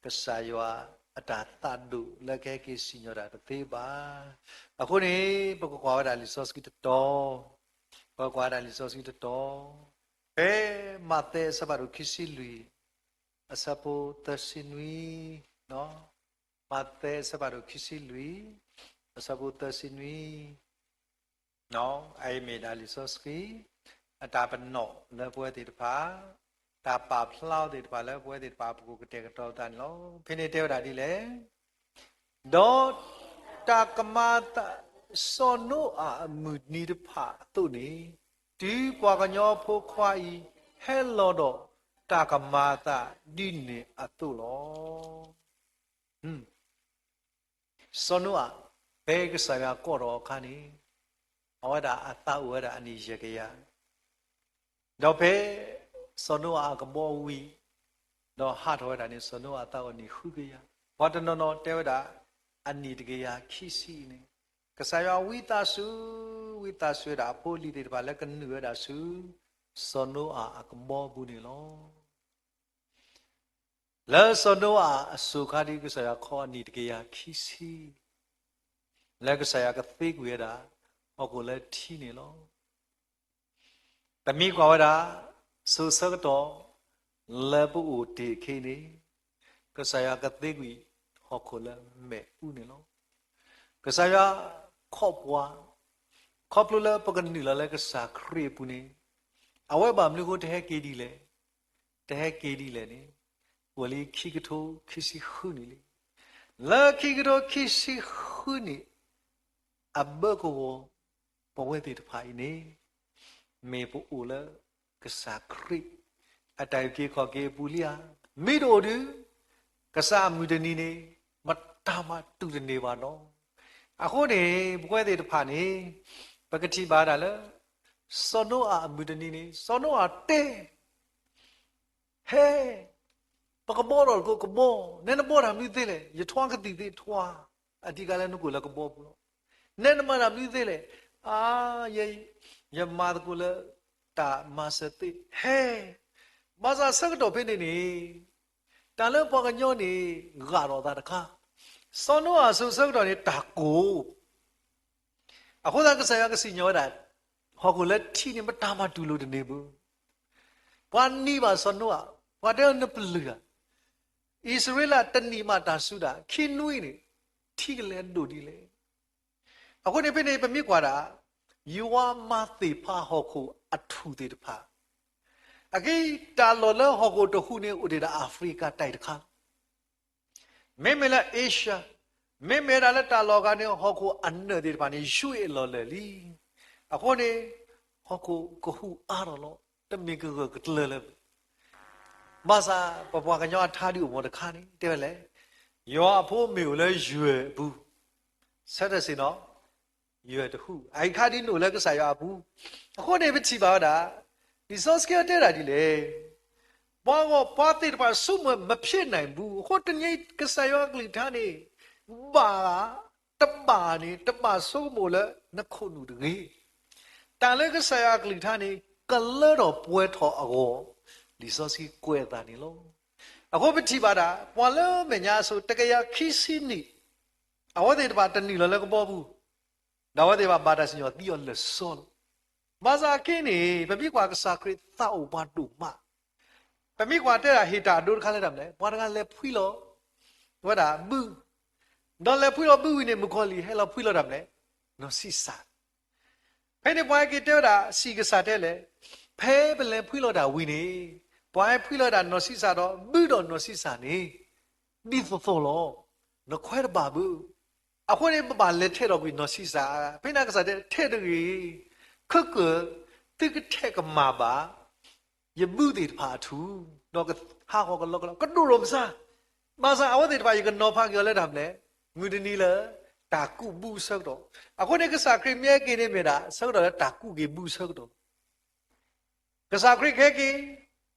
ကစၢ်ယွၤအတၢ်သးဒိၣ်လၢကဟဲက့ၤစံၣ်ညီၣ်တၢ်တသ့ဘၣ်. အဃိန့ၣ် ပကကွၢ်ဝဲဒၣ်လံာ်စီဆှံတတီၤ, ပကကွၢ်ဝဲဒၣ်လံာ်စီဆှံတတီၤ, ဖဲမးသဲအဆၢဖးဒိၣ်ခံဆံလွံၢ် အဆၢဖိသၢဆံနွံ, မးသဲအဆၢဖးဒိၣ်ခံဆံလွံၢ် အဆၢဖိသၢဆံနွံ, အအံၤမ့ၢ်ဒၣ်လံာ်စီဆှံ အတၢ်ပနီၣ်လၢပဝဲသ့ၣ်တဖၣ်, တၢ်ပာ်ဖျါအီၤသ့ၣ်တဖၣ်လၢပဝဲသ့ၣ်တဖၣ် ပကအိၣ်ကတဲာ်ကတီၤပသးန့ၣ်လီၤ. ဖဲန့ၣ်တဲဝဲဒၣ်ဒ်လဲၣ်, ဒီးတၢ်ကမၤအသး စီၤနိအၤအမုၢ်နံၤတဖၣ်အသိးန့ၣ်, တုၤပှၤကညီဖိခွါအံၤဟဲလီၤဒီးတၢ်ကမၤအသးဒ်န့ၣ်အသိးလီၤ. စီၤနိအၤ ဖဲကစၢ်ယွၤကိးထီၣ်အခါန့ၣ်, အဝဲဒၣ်အသးအိၣ်ဝဲဒၣ်အနံၣ်ယဲၢ်ကယၤ, ဒီးဖဲစီၤနိအၤအကဘီဝံၤ, ဒီးဟးထီၣ်ဝဲဒၣ်န့ၣ် စီၤနိအၤအသးအိၣ်နံၣ်ဃုကယၤ, ပှၤတနီၤနီၤတဲဝဲဒၣ် အနံၣ်တကယၤခံဆံအံၤန့ၣ်, ကစၢ်ယွၤဝံသးစူၤ, ဝံသးစူၤဝဲဒၣ်အဖိအလံၤသ့ၣ်တဖၣ်လၢကနုာ်ဝဲဒၣ်ဆူ စီၤနိအၤအကဘီပူၤန့ၣ်လီၤ. လၢစီၤနိအၤအစိၤခါဒ်ကစၢ်ယွၤခီအနံၣ်တကယၤခံဆံ, လၢကစၢ်ယွၤကသ့ကွံာ်ဝဲဒၣ် ဟီၣ်ခိၣ်လၢထံန့ၣ်လီၤ. ပမ့ၢ်ကွၢ်ဝဲဒၣ် စိၤဆၢကတီၢ် လၢပအိၣ်တ့ၢ်အခံန့ၣ်, ကစၢ်ယွၤကသ့ကွံာ်ဟီၣ်ခိၣ်လၢမ့ၣ်အူန့ၣ်လီၤ. ကစၢ်ယွၤခီပှၤ, ခီဖျိလၢပကနုာ်လီၤလၢကစၢ်ခရံာ်အပူၤန့ၣ်, အဝဲဘၣ်မနုၤအဃိတဟဲက့ၤဒ်လဲၣ်, တဟဲက့ၤဒ်လဲၣ်န့ၣ်, အိၣ်လံခံကထိခံဆံဃုနံၣ်လံ. လၢခံကထိခံဆံဃုနံၣ် အဘၢကဝီၤ ပဝဲသ့ၣ်တဖၣ်အံၤန့ၣ်, မ့ၢ်ပအိၣ်လၢကစၢ်ခရံာ် အတၢ်အုၣ်က့ၤခီၣ်က့ၤအပူၤလံဧါ. မ့ၢ်တအိၣ်ဒီး ကစၢ်အမုၢ်တနံၤန့ၣ် မတၤမၤတူၢ်တန့ၢ်ဘၣ်နီၤ. အဃိန့ၣ် ပဝဲသ့ၣ်တဖၣ်န့ၣ် ပကထံၣ်ဘၣ်ဒၣ်လၢ စီၤနိအၤအမုၢ်တနံၤန့ၣ် စီၤနိအၤတဲ ဟဲ, ပကဘီထီၣ်တကိးကဘီ, နဲနဘီတၢ်မနုၤသ့လဲၣ်, ယထွါကသံၣ်သ့ထွါ, အတံၤကါလၢနကိၣ်လၢကဘီပူၤလီၤ. နဲနမၤတၢ်မနုၤသ့လဲၣ်, အါ, ယဲ, ယမၤသကိးလၢတၢ်မၤစၢၤသ့, ဟဲ, ဘၣ်ဆၣ်ဆၢကတီၢ်ဖဲန့ၣ်န့ၣ်, တၢ်လၢပှၤကညီန့ၣ် ဂာ်ထီၣ်အသးတခါ, စီၤနိအၤအစိၤဆၢကတီၢ်န့ၣ် တၢ်ကိၢ် အဃိသတးကစၢ်ယွၤကစံၣ်ညီၣ်ဝဲဒၣ်, ဟီၣ်ခိၣ်လၢထံန့ၣ် မတၤမၤတူၢ်လိာ်တန့ၢ်ဘၣ်. ပှၤနံၤဘၣ်စီၤနိအၤ, ပှၤတဲနပျုၢ်ဧါ, အံၣ်စရ့လးတနံၣ်မးတၢ်စူၤတၢ်, ခံနွံန့ၣ် ထံကလဲၤဒိၣ်ဒ်လဲၣ်. အဃိန့ၣ်ဖဲန့ၣ် ပမ့ၢ်ကွၢ်ဒၣ် ယွၤမၤသ့ၣ်ဖးဟီၣ်ခိၣ်အထူၣ်သ့ၣ်တဖၣ်, အဂ့ၢ်တၢ်လီၢ်လၢဟီၣ်ခိၣ်တဟူးန့ၣ် အိၣ်ဒံးဒၣ်အၤဖရံကၤတၢ်အံၤတခါ မ့မ့ၢ်လၢ Asia, မ့မ့ၢ်ဒၣ်လၢတၢ်လီၢ်ဂၤန့ၣ် ဟီၣ်ခိၣ်အနၢၣ်သ့ၣ်တဖၣ်န့ၣ် ယွၤအလီၢ်လၢာ်လံ. အဃိန့ၣ် ဟီၣ်ခိၣ်ကဟူးအါထီၣ်လီၤ. တမ့ၢ်ကဂၢၢ်ကကျၢၤလၢၤဘၣ်. ဘၣ်ဆၣ်ပပှၤကညီအထါဒုးအိၣ်မးတခါန့ၣ် တဲဝဲလဲၣ်, ယွၤအဖိမ့ၢ်အိၣ်လၢယွၤအပူၤ, ဆၢထၢၣ်စ့ၢ်နီၤ ယွၤတဟူး, အအံၤခါဒ်နအိၣ်လၢကစၢ်ယွၤအပူၤ. အဃိန့ၣ် ပထံၣ်ဘၣ်ဝဲဒၣ် လံာ်စီဆှံတဲဒၣ်ဒ်လဲၣ်, ပှၤဂီၢ်ပှၤသ့ၣ်တဖၣ်ဆိကမိၣ် မဖြစ်နိုင်ဘူး. အဃိတနံၤအံၤ ကစၢ်ယွၤအကလုၢ်ကထါန့ၣ် ဘၣ်ဧါ, တဘၣ်န့ၣ် တဘၣ်ဆိကမိၣ်လၢနခိၣ်နူာ်တဂ့ၤ. တၢ်လၢကစၢ်ယွၤအကလုၢ်ကထါန့ၣ် ကလၢထီၣ်ပှဲၤထီၣ်အဂီၢ်, လံာ်စီဆှံကွဲးအသးန့ၣ်လီၤ. အဃိပထံၣ်ဘၣ်ဒၣ် ပှၤလၢမဲာ်ညါအစိၤတကယၤခံဆံနံၣ်, အဝဲသ့ၣ်တဖၣ်တနုာ်လီၤလၢကဘီပူၤ ဒီးအဝဲသ့ၣ်တဖၣ်ဘၣ်တၢ်စံၣ်ညီၣ်သံအီၤလၢာ်စီလီၤ. ဘၣ်ဆၣ်အခဲအံၤန့ၣ် ပမ့ၢ်ကွၢ်ကစၢ်ခရံာ်သးအိၣ်ပှၤဒိၣ်မး, ပမ့ၢ်ကွၢ်တဲဒၣ်ဟ့ၣ်တၢ်အဒိတခါလၢတၢ်မနုၤလဲၣ်, ပှၤတဂၤလဲၤဖှံလီၤဝဲဒၣ်ဘု, ဒီးလဲၤဖှံလီၤဘုဝံၤန့ၣ် မုၣ်ကီၤလံၢ်ဟဲလီၤဖှံလီၤတၢ်မနုၤလဲၣ်, နီၢ်ဆံးစၢ် ဖဲန့ၣ်ပှၤဟဲက့ၤတဲဝဲဒၣ် စံးကစၢ်တဲလဲၣ်, ဖဲပလဲၤဖှံလီၤတၢ်ဝံၤန့ၣ်, ပှၤဟဲဖှံလီၤဝဲဒၣ်နီၢ်ဆံးစၢ်ဒီး ဘုဒီးနီၢ်ဆံးစၢ်န့ၣ် ဒ်သိးသိးလီၤ. နခွဲးတဘၣ်ဘၣ်. အဃိန့ၣ် ပဘၣ်လဲၤထဲးထီၣ်ကွံာ်နီၢ်ဆံးစၢ်, ဖဲန့ၣ်ကစၢ်တဲထဲးတဂ့ၤ, ခဲကၢၢ် သုကထဲးကမၣ်ဘၣ် ယဘုသ့ၣ်တဖၣ်အထူၣ်, ဒီးကဟးဂီၤကလီကလီ ကဒိၣ်ထီၣ်မစါ. ဘၣ်ဆၣ်အဝဲသ့ၣ်တဖၣ် ယကနီၤဖးက့ၤအီၤလၢတၢ်မနုၤလဲၣ်, မုၢ်တနံၤလၢ တၢ်ကူးဘုအဆၢကတီၢ်. အဃိန့ၣ် ကစၢ်ခရံာ်မ့ၢ်ဟဲက့ၤန့ၣ်မ့ၢ်ဒၣ် ဆၢကတီၢ်လၢတၢ်ကူးက့ၤဘုအဆၢကတီၢ် ကစၢ်ခရံာ်ကဟဲက့ၤ,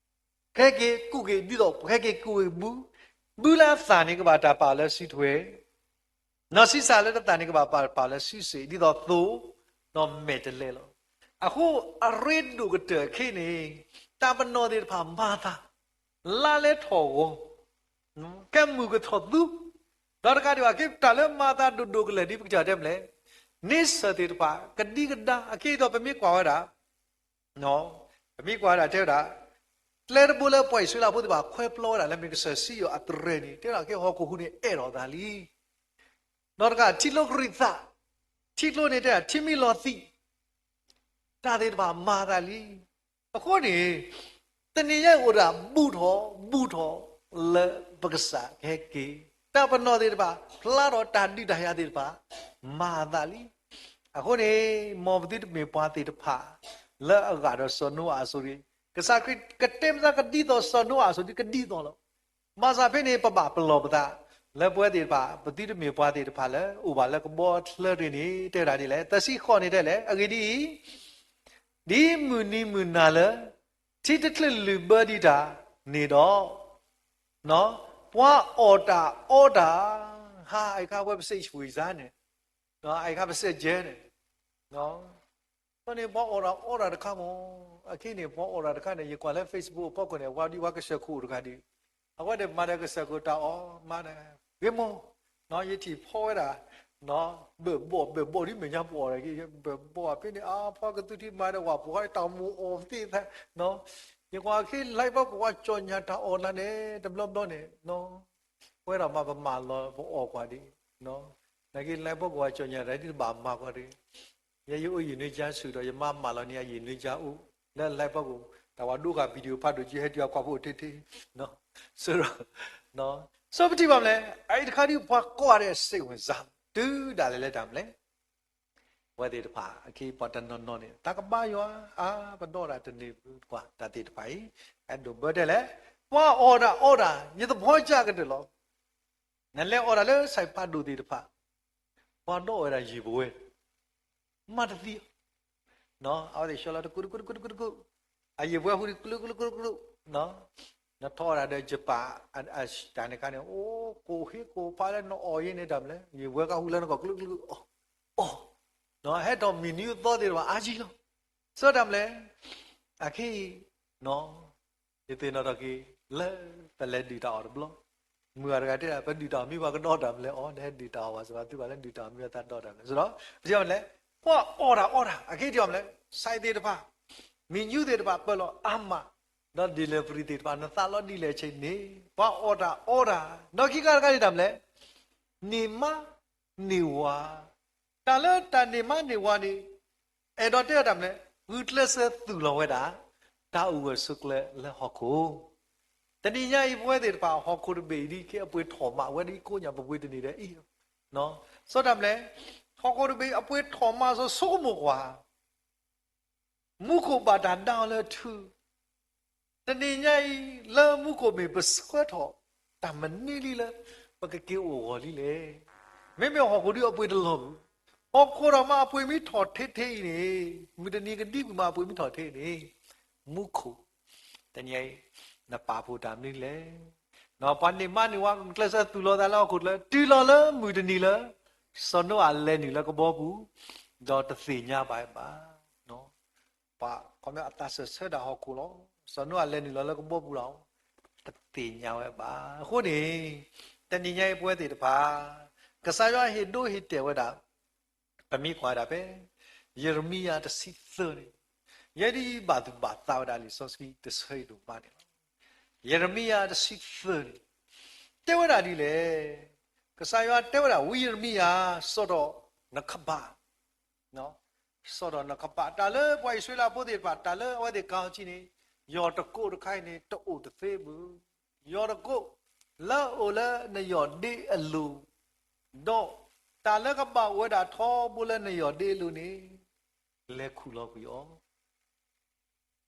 ကဟဲက့ၤကူးက့ၤ ဒ်သိးပဟဲက့ၤကူးက့ၤဘု, ဘုလၢအသၣ်န့ၣ် ကဘၣ်တၢ်ပာ်လၢစုထွဲ, နီၢ်ဆံးစၢ်လၢတသၣ်န့ၣ် ကဘၣ်ပာ်လၢစုစ့ၣ် ဒ်သိးသိး, ဒီးမဲာ်တဲးလဲးလီၤ. အဃိအရ့ဒိၣ်ကတၢၢ်အခံန့ၣ်, တၢ်ပနီၣ်သ့ၣ်တဖၣ်မၤသး, လါလဲထီၣ်ဂီၤ, ကဲမုၢ်ကထီၣ်သူ, ဒီးတကးဒံးဘၣ် က့ၤတၢ်လၢမၤသးဒိၣ်ဒိၣ်ကလဲာ်ဒ်ပကစၢ်တဲမနုၤလဲၣ်, န့ဆၢၣ်သ့ၣ်တဖၣ် ကဒံကဒါ အခံဒီးပမ့ၢ်ကွၢ်ဝဲဒၣ် ပမ့ၢ်ကွၢ်ဝဲဒၣ်တဲဝဲဒၣ်, ကျဲတဘိလၢပှၤအံၣ်စရ့လးဖိသ့ၣ်တဖၣ် ခွဲးပျီဝဲဒၣ်လၢမ့ၢ်ကစၢၢ်စံယိၣ်အသရဲန့ၣ် တဲဒၣ်က့ၤဟီၣ်ခိၣ်ဟူးန့ၣ် အဲၣ်ဒိးသးလံ. ဒီးတကး ထံကျိကရံးသး, ထံကျိန့ၣ်တဲဒၣ် ထံမ့ၢ်လီၤသံး, တၢ်သ့ၣ်တဖၣ်မၤသးလံ. အဃိန့ၣ် တနံၤညါအံၤအိၣ်ဒၣ် ဘူၣ်ထီၣ်, ဘူၣ်ထီၣ်, လၢပကစၢ်ကဟဲက့ၤ, တၢ်ပနီၣ်သ့ၣ်တဖၣ် ဖျါထီၣ်တၢ်ဒုးတၢ်ယၤသ့ၣ်တဖၣ် မၤအသးလံ. အဃိန့ၣ် မ်ပသုတမ့ၢ်ပှၤသ့ၣ်တဖၣ် လၢအဂၤဒီးစီၤနိအၤအစိၤဒံး, ကစၢ်ခရံာ်ကတဲမသးကဒ်သိးစီၤနိအၤအစိၤဒံး ကဒ်သိးလီၤ. ဘၣ်ဆၣ်ဖဲန့ၣ် ပဘၣ်ပလီၢ်ပသး လၢပဝဲသ့ၣ်တဖၣ် ပသုတမ့ၢ်ပှၤသ့ၣ်တဖၣ်လၢ အိၣ်ဘၣ်လၢကဘီချၢတဂ့ၤန့ၣ် တဲဝဲဒၣ်ဒ်လဲၣ်, သၢဆံဃိးန့ၣ်တဲလဲၣ်, အဂ့ၢ်ဒ်အံၤ, ဒ်မုၢ်နံၤမုၢ်နၤလၢ ထံတချုးလုာ်ဘၢဒံးတၢ်န့ၣ်ဒီး, ပှၤအီၣ်တၢ်အီတၢ်, ဟါ အအံၤခါဝဲပစံးဝံၤစါန့ၣ်, အအံၤခါပစံးကဲန့ၣ်, အဃိန့ၣ် ပှၤအီၣ်တၢ်အီတၢ်တခါမး, အခဲအံၤန့ၣ် ပှၤအီၣ်တၢ်တခါန့ၣ် ယကွၢ်လၢ Facebook အဖီခိၣ်န့ၣ် ဝဲဒ်ပှၤကစၢၢ်ခိၣ်တဂၤဒံး, အဝဲန့ၣ်မၤဒီးကစၢၢ်ခိၣ်တၢ်အီၣ်မးန့ၣ်, ဂ့ၤမး, ယထံၣ်ဖီဝဲဒၣ်, ဘၢၣ်ဘီၣ် ဘၢၣ်ဘီၣ်ဒ်မဲာ်ညါပအီၣ်ဒီး ဘၢၣ်ဘီၣ်ဖဲန့ၣ် အါ ဖီကသူထံမၤဒီးဝဲ ပှၤတၢ်မူအီၣ်သ့ၣ်သး, ယကွၢ်အခဲ live ပှၤကဝီၤကၠီၣ်ညါတၢ်အီၣ်နၤန့ၣ် တဘျီဘျီန့ၣ် ပဝဲဒၣ်မၤပမၤလီၤပအီၣ်ကွၢ်ဒံး, နာ်က့ live ပှၤကဝီၤကၠီၣ်ညါတၢ်ဒ်တဘၣ်မၤကွၢ်ဒံး, ယဲယအိၣ်ယံာ်နွံကၠါဆူၣ်ဒီး ယမါမၤလီၤန့ၢ်အယံာ်နွံကၠါအိၣ်, လၢ live ပှၤကဝီၤ တၢ်ဝဲဒိၣ်ဂၤ video ဖးဒိၣ်က့ ဟဲတုၤအကွၢ်ဖိထဲထဲ, ဆိဒီး, ဆိပထံၣ်ဘၣ်မနုၤလဲၣ်, အအံၤတခါဒ်ပှၤကိးဂၤဒဲးစံးဝဲစါ, တုၤဒၣ်လဲာ်လၢတၢ်မနုၤလဲၣ် ဝဲသ့ၣ်တဖၣ် အခံပှၤတနီၤနီၤန့ၣ် တၢ်ကဘၣ်ယွၤ, အါ ပဒီးတၢ်တန့ၢ်ပှၤတၢ်သ့ၣ်တဖၣ်အံၤ, အဲၣ်ဒိးဘၢတဲလဲၣ်, ပှၤအီၣ်တၢ်အီတၢ် ယသဖီကၢ်ကတၢၢ်လီၤ. နလဲၤအီၣ်တၢ်လၢ စဲးဖးဒိၣ်သ့ၣ်တဖၣ်, ပှၤဒီးဝဲဒၣ်ယံာ်ပဝဲ, မၤတသံ အဝဲသ့ၣ်ဆှၢလီၤတကူတကူတကူတကူတကူ, အယံာ်ပဝဲဟူးန့ၣ် ကလုာ်ကလုာ်ကလုာ်ကလုာ်, နထီၣ်ဝဲဒၣ်ဒီး ယပၣ် တၢ်န့ၣ်ခါန့ၣ် အိၣ်ကိၢ်ဟ့ၣ်ကိၢ်ဖးလၢနအီၣ်ယဲန့ၣ်တၢ်မနုၤလဲၣ်, ယံာ်ပဝဲကဟူးလၢနကီၢ်ကလုာ်ကလုာ်, အီၣ်, ဟဲထီၣ်မုၢ်နံၤအသီသ့ၣ်တဖၣ်အါကံလီၤ. ဆိတၢ်မနုၤလဲၣ်, အခဲအံၤ ယသ့ၣ်နီၣ်ထီၣ်က့ၤ လၢပလဲၤဒုၣ်တၢ်အီၣ်တဘျီ, မုၢ်ဂၤတဂၤတဲဒၣ် ပဒုၣ်တၢ်အီၣ်မ့ၢ်ဘၣ်ကဒီးတၢ်မနုၤလဲၣ်, အီၣ် နဟဲဒုၣ်တၢ်အီၣ်ဘၣ်စ့ၢ်ဘၣ် သုဘၣ်လၢဒုၣ်တၢ်အီၣ်မ့ၢ်ဘၣ်သးဒီးတၢ်မနုၤလဲၣ်, ဆိဒီး, ပထံၣ်မနုၤလဲၣ်, ပှၤအီၣ်တၢ်အီတၢ် အခဲအံၤထံၣ်မနုၤလဲၣ်, စဲးသ့ၣ်တဖၣ်, မံၤညူသ့ၣ်တဖၣ် ပၢၢ်လီၤအါမး, ဒီး delivery သ့ၣ်တဖၣ် နသးလီ ဒ်လဲၣ်ဆဲးန့ၣ် ပှၤအီၣ်တၢ်အီတၢ်, ဒီးခံခါတခါန့ၣ်တၢ်မနုၤလဲၣ်, န့ၢ်မါန့ၢ်ဝၤ, တၢ်လၢတၢ်န့ၢ်မါန့ၢ်ဝၤန့ၣ်, အဲၣ်ဒိးတဲဝဲတၢ်မနုၤလဲၣ်, ဂုာ်ကျဲးစၢးသူၣ်လီၤဝဲဒၣ် တၢ်အိၣ်ဂၢၢ်ဆိးကျၢၤလၢဟီၣ်ခိၣ်, တနံၤညါအံၤပဝဲသ့ၣ်တဖၣ် ဟီၣ်ခိၣ်တဘ့ၣ်အံၤဒ်ခဲ အပှ့ၤထီၣ်မးဝဲဒ်ကိးညါပပှ့ၤတန့ၢ်ဒီးအံၤ, ဆိတၢ်မနုၤလဲၣ်, ဟီၣ်ခိၣ်တဘ့ၣ်အပှ့ၤထီၣ်မးစီၤဆိကမိၣ်ကွၢ် မူခိၣ်ဘၣ်တၢ်ဒါအီၤလၢထူ, တနံၤညါအံၤ လၢမူခိၣ်မ့ၢ်ပဆှၢထီၣ် တၢ်မနုၤလံလၢ ပကက့ၤအိၣ်ဂီၢ်လံလဲၣ်. မ့မ့ၢ်ဟီၣ်ခိၣ်ဒုးအပှ့ၤတလီၤဘၣ်, ဟီၣ်ခိၣ်ဒီးမ့ၢ်အပှ့ၤမ့ၢ်ထီၣ်ထဲထဲအံၤန့ၣ်, မုၢ်တနံၤကဒံကွံာ်မ့ၢ်အပှ့ၤမ့ၢ်ထီၣ်ထဲအံၤန့ၣ်, မူခိၣ်, တနံၤညါအံၤ နပာ်ဖှိၣ်တၢ်မနုၤလဲၣ်. ပှၤန့ၢ်မါန့ၢ်ဝၤ ကျဲးစၢးသူၣ်လီၤသးလၢဟီၣ်ခိၣ်ကျၢၢ် တုၤလီၤလၢမုၢ်တနံၤလၢ စီၤနိအၤလဲၤနုာ်လၢကဘီပူၤ, ဒီးတသ့ၣ်ညါဘၣ်ဘၣ် ပှၤခီပညီအသးစၢၢ်ဆၢဒၣ်ဟီၣ်ခိၣ်လီၤ. စီၤနိအၤလဲၤနုာ်လီၤလၢကဘီပူၤလီၤ. တသ့ၣ်ညါဝဲဘၣ်. အဃိန့ၣ် တနံၤညါအံၤပဝဲသ့ၣ်တဖၣ် ကစၢ်ယွၤဟ့ၣ်ဒိဟ့ၣ်တဲာ်ဝဲဒၣ် ပမ့ၢ်ကွၢ်ဒၣ်ဖဲ ယံးရမံယၤတဆံသၢန့ၣ်, ယဲဒ်အံၤဘၣ်သူၣ်ဘၣ်သးဝဲဒၣ်လံာ်စီဆှံတဆၢအံၤဒိၣ်မးန့ၣ်လီၤ. ယံးရမံယၤတဆံသၢန့ၣ် တဲဝဲဒၣ်ဒ်လဲၣ်. ကစၢ်ယွၤတဲဝဲဒၣ် ဝံယံးရမံယၤ, စိာ်ထီၣ်နကဘၣ် စိာ်ထီၣ်နကဘၣ်, တၢ်လၢပှၤအံၣ်စရ့လးဖိသ့ၣ်တဖၣ် တၢ်လၢအဝဲသ့ၣ်ကၤအီၤထံန့ၣ်, ယီၢ်တကိးတခါအံၤန့ၣ် တအိၣ်တသ့ဘၣ်. ယီၢ်တကိးလၢအအိၣ်လၢနယီၢ်ဒ့အလိၤ, ဒီးတၢ်လၢကဘၣ်အိၣ်ဝဲဒၣ်ထီဘိလၢနယီၢ်ဒ့အလိၤန့ၣ်, လဲၤခူၣ်လီၤကွံာ်အီၤ,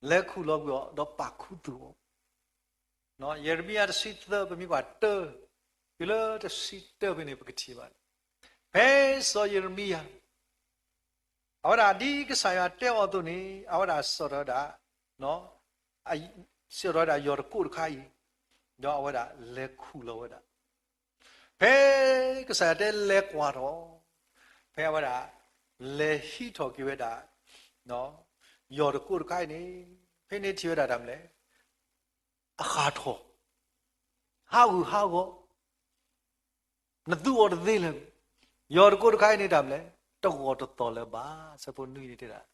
လဲၤခူၣ်လီၤကွံာ်အီၤ ဒီးပာ်ခူသူၣ်အီၤ. ယံးရမံယၤတဆံသၢ ပမ့ၢ်ကွၢ်တၢ, တုၤလၢတဆံတၢဖဲန့ၣ် ပကထံၣ်ဘၣ်လံ. ဖဲစီၤယံးရမံယၤ အဝဲဒၣ်ဒ်ကစၢ်ယွၤတဲအီၤအသိးန့ၣ် အဝဲဒၣ်စိာ်ထီၣ်ဝဲဒၣ် စိာ်ထီၣ်ဝဲဒၣ်ယီၢ်တကိးတခါအံၤ, ဒီးအဝဲဒၣ်လဲၤခူၣ်လီၤဝဲဒၣ်. ဖဲကစၢ်ယွၤတဲလဲၤကွၢ်ထီၣ်, ဖဲအဝဲဒၣ်လဲၤဟံးထီၣ်က့ၤဝဲဒၣ် ယီၢ်တကိးတခါအံၤန့ၣ်, ဖဲန့ၣ်ထံၣ်ဝဲဒၣ်တၢ်မနုၤလဲၣ်, အဃၣ်ထီၣ်, ဟးဂူာ်ဟးဂီၤ, နသူအီၤတသ့လၢၤဘၣ်. ယီၢ်တကိးတခါအံၤန့ၣ်တၢ်မနုၤလဲၣ်, တဂီၢ်တသီၣ်လၢၤဘၣ်. ဆၢဖိနွံန့ၣ်တဲဒၣ်,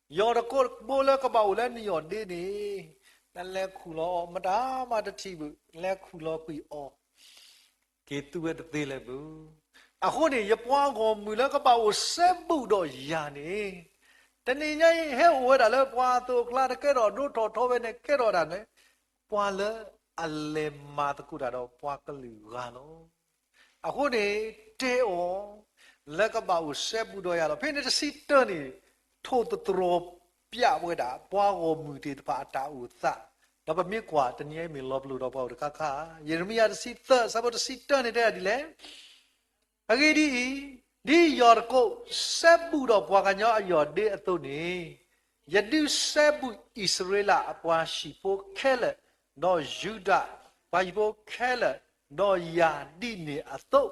ယီၢ်တကိးဘိလၢကဘၣ်အိၣ်လၢနယီၢ်ဒ့န့ၣ်, နလဲၤခူၣ်လီၤအီၤ မတၤမးတထံၣ်ဘၣ်, လဲၤခူၣ်လီၤကွံာ်အီၤ က့ၤသူဝဲတသ့လၢၤဘၣ်. အဃိန့ၣ် ယပှၤဂီၢ်မုၢ်လၢကဘၣ်အိၣ်စဲဘူးဒီးယၤန့ၣ်, တနံၤညါအံၤ ဟဲအိၣ်ဝဲဒၣ်လၢပှၤအသိးအကျါ တကဲထီၣ်ဒိၣ်ထီၣ်ထီဝဲန့ၣ် ကဲထီၣ်ဒၣ်န့ၣ် ပှၤလၢအလဲၤမၤသကိးတၢ်ဒီးပှၤကလုာ်ဂၤလီၤ. အဃိန့ၣ် တဲအီၤ လၢကဘၣ်အိၣ်စဲဘူးဒီးယၤလီၤ. ဖဲန့ၣ်တဆံတၢန့ၣ် ထိၣ်သတြီၤပျးဝဲဒၣ် ပှၤဂီၢ်မုၢ်သ့ၣ်တဖၣ်အတၢ်အိၣ်သး, ဒီးပမ့ၢ်ကွၢ်တနံၤအံၤမ့ၢ်လီၤပလိာ်ဒီးပှၤအိၣ်တခါခါ, ယံးရမံယၤတဆံသၢ အဆၢဖိတဆံတၢန့ၣ်တဲဒၣ်ဒ်လဲၣ်. အဂ့ၢ်ဒ်အံၤ, ဒ်ယီၢ်တကိးစဲဘူးဒီးပှၤကညီအယီၢ်ဒ့အသိးန့ၣ်, ယဒုးစဲဘူးအံၣ်စရ့လးအပှၤဟံၣ်ဖိခဲလၢာ်, ဒီးယူဒၤပှၤဟံၣ်ဖိခဲလၢာ်, ဒီးယၤဒ်န့ၣ်အသိး,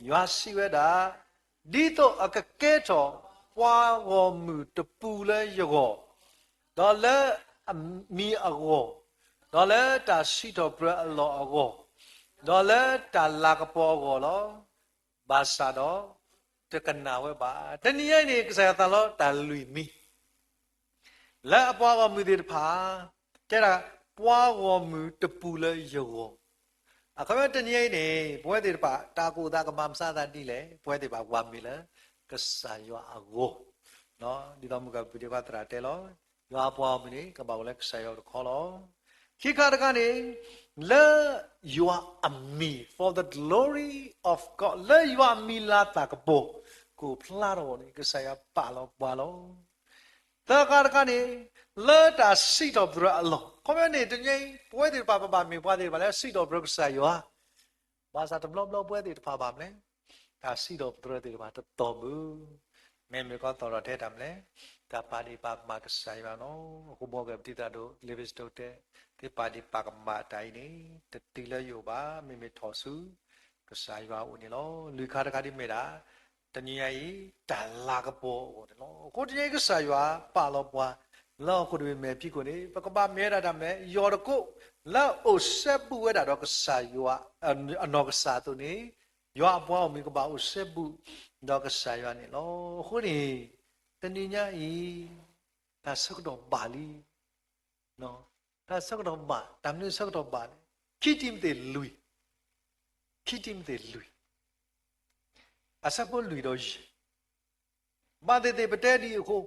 ယွၤစံးဝဲဒၣ်, ဒ်သိးအကကဲထီၣ်ပှၤဂီၢ်မုၢ်တပူၤလၢယဂီၢ်, ဒီးလၢအမံၤအဂီၢ်, ဒီးလၢတၢ်စံးထီၣ်ပတြၢၤအလီၢ်အဂီၢ်, ဒီးလၢတၢ်လၤကပီၤအဂီၢ်လီၤ. ဘၣ်ဆၣ်ဒီးတကနၣ်ဝဲဘၣ်. တနံၤညါအံၤန့ၣ် ကစၢ်ယွၤသးလီတၢ်လွံၢ်မံၤ လၢအပှၤဂီၢ်မုၢ်သ့ၣ်တဖၣ်, တဲဒၣ် ပှၤဂီၢ်မုၢ်တပူၤလၢယဂီၢ်. အခီပညီတနံၤအံၤန့ၣ် ပဝဲသ့ၣ်တဖၣ် တၢ်ကအိၣ်သးကမၤမဆါသးဒ်လဲၣ်, ပဝဲသ့ၣ်တဖၣ်ပှၤမ့ၢ်လၢကစၢ်ယွၤအဂီၢ်, ဒ်သိးမုၢ်ဂၤပူၤဒံးပှၤသရၣ်တဲလီၤ, ယွၤအပှၤဂီၢ်မုၢ်န့ၣ် ကဘၣ်အိၣ်လၢကစၢ်ယွၤအအိၣ်တခီလီၤ. ခံခါတခါန့ၣ်, လၢယွၤအမံၤ for the glory of God, လၢယွၤအမံၤလၤသၢ်ကပီၤ ကအိၣ်ဖျါထီၣ်အဂီၢ်န့ၣ် ကစၢ်ယွၤပာ်လီၤပှၤလီၤ. သၢခါတခါန့ၣ်, လၢတၢ်စံးထီၣ်ပတြၢၤအလီၢ်, ခီပညီန့ၣ် တနံၤအံၤ ပဝဲသ့ၣ်တဖၣ် ပဘၣ်မ့ၢ်ပှၤသ့ၣ်တဖၣ်လၢစံးထီၣ်ပတြၢၤကစၢ်ယွၤ, ဘၣ်ဆၣ်တဘျီဘျီပဝဲသ့ၣ်တဖၣ်ဘၣ်မနုၤလဲၣ်, တၢ်စံးထီၣ်ပတြၢၤသ့ၣ်တဖၣ်တတီၢ်ဘၣ်. မ့မ့ၢ်ကီၢ်သီၣ်ထီၣ်ထဲတၢ်မနုၤလဲၣ်, တၢ်ပာ်ဒ့ၣ်ပာ်ကမၣ်ကစၢ်ယွၤလီၤ. အဃိမ်ကပတံသးဒိၣ် လ့ပစတိတဲ, သုပာ်ဒ့ၣ်ပာ်ကမၣ်တၢ်အံၤန့ၣ် တတုၤလၢယအိၣ်ဘၣ်, မ့မ့ၢ်ထီၣ်ဆူကစၢ်ယွၤအအိၣ်န့ၣ်လီၤ. လွံၢ်ခါတခါဒ်မ့ၢ်ဒၣ်, တနံၤညါအံၤ တၢ်လၤကပီၤအဂီၢ်န့ၣ်လီၤ. အဃိတနံၤအံၤ ကစၢ်ယွၤပာ်လီၤပှၤ လၢဟီၣ်ခိၣ်တဘ့ၣ်မဲာ်ဖံးခိၣ်န့ၣ် ပကဘၣ်မ့ၢ်ဝဲဒၣ်တၢ်မနုၤလဲၣ်, ယီၢ်တကိး လၢအအိၣ်စဲဘူးဝဲဒၣ်ဒီးကစၢ်ယွၤ အနီၢ်ကစၢ်အသိးန့ၣ်, ယွၤအပှၤဂီၢ်မုၢ်ကဘၣ်အိၣ်စဲဘူးဒီးကစၢ်ယွၤန့ၣ်လီၤ. အဃိန့ၣ်, တနံၤညါအံၤ တၢ်ဆၢကတီၢ်ဘၣ်လံ, တၢ်ဆၢကတီၢ်ဘၣ်, တၢ်မနုၤဆၢကတီၢ်ဘၣ်လဲၣ်. ခံတံၤမသ့းလွံၢ်, ခံတံၤမသ့းလွံၢ်, အဆၢဖိလွံၢ်ဒီးယဲၢ်, ဘၣ်သ့ၣ်သ့ၣ်ပတဲဒ်အံၤအဃိ,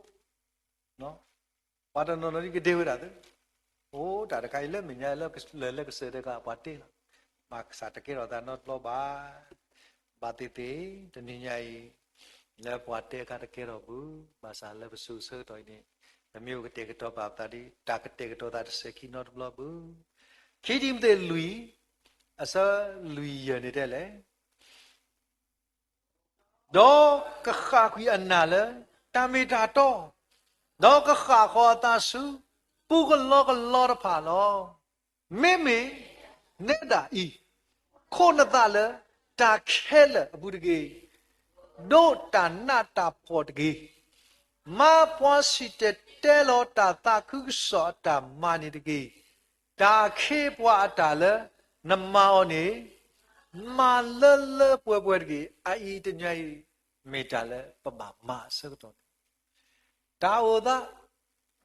ပှၤတနီၤနီၤဒ်ကဒဲဝဲဒၣ်သု, အိၣ်တၢ်တခါအံၤလၢမဲာ်ညါလၢလၢကစၢၢ်တဂၤပှၤတဲလီၤ, ဘၣ်ဆၣ်တကဲထီၣ်သးနီတဘျီဘၣ်. ဘၣ်သ့ၣ်သ့ၣ် တနံၤညါအံၤ လၢပှၤတဲအခါတကဲထီၣ်ဘၣ်, ဘၣ်ဆၣ်လၢပစိၤဆၢကတီၢ်အံၤန့ၣ် ပမ့ၢ်အိၣ်ကတဲာ်ကတီၤပာ်ပသးဒ် တၢ်ကတဲာ်ကတီၤသးတစဲးခံနီတဘျီဘၣ်. ခံတံၤမသ့းလွံၢ်, အဆၢလွံၢ်ယဲၢ်န့ၣ်တဲလဲၣ် ဒီးကဃၣ်ကွံာ်အနၢ်လၢတၢ်မ့ၢ်တၢ်တီ, ဒီးကဃၣ်ဃီၤအသးဆူ ပူကလီကလီတဖၣ်လီၤ. မ့မ့ၢ်နဲဒၣ်အံၤ, ခိးနသးလၢတၢ်ခဲလၢာ်အပူၤတက့ၢ်. ဒိးတၢ်နးတၢ်ဖှီၣ်တက့ၢ်. မၤပှၤစံၣ်တဲၤတဲလီၤတၢ်သးခုကစီၣ်အတၢ်မၤန့ၣ်တက့ၢ်. တၢ်ခ့ပှၤအတၢ်လၢနမၤအီၤန့ၣ် မၤလၢလၢပှဲၤပှဲၤတက့ၢ်. အအံၤတနံၤအံၤ မ့ၢ်တၢ်လၢပဘၣ်မၤအဆၢကတီၢ်န့ၣ်, တၢ်အိၣ်သး,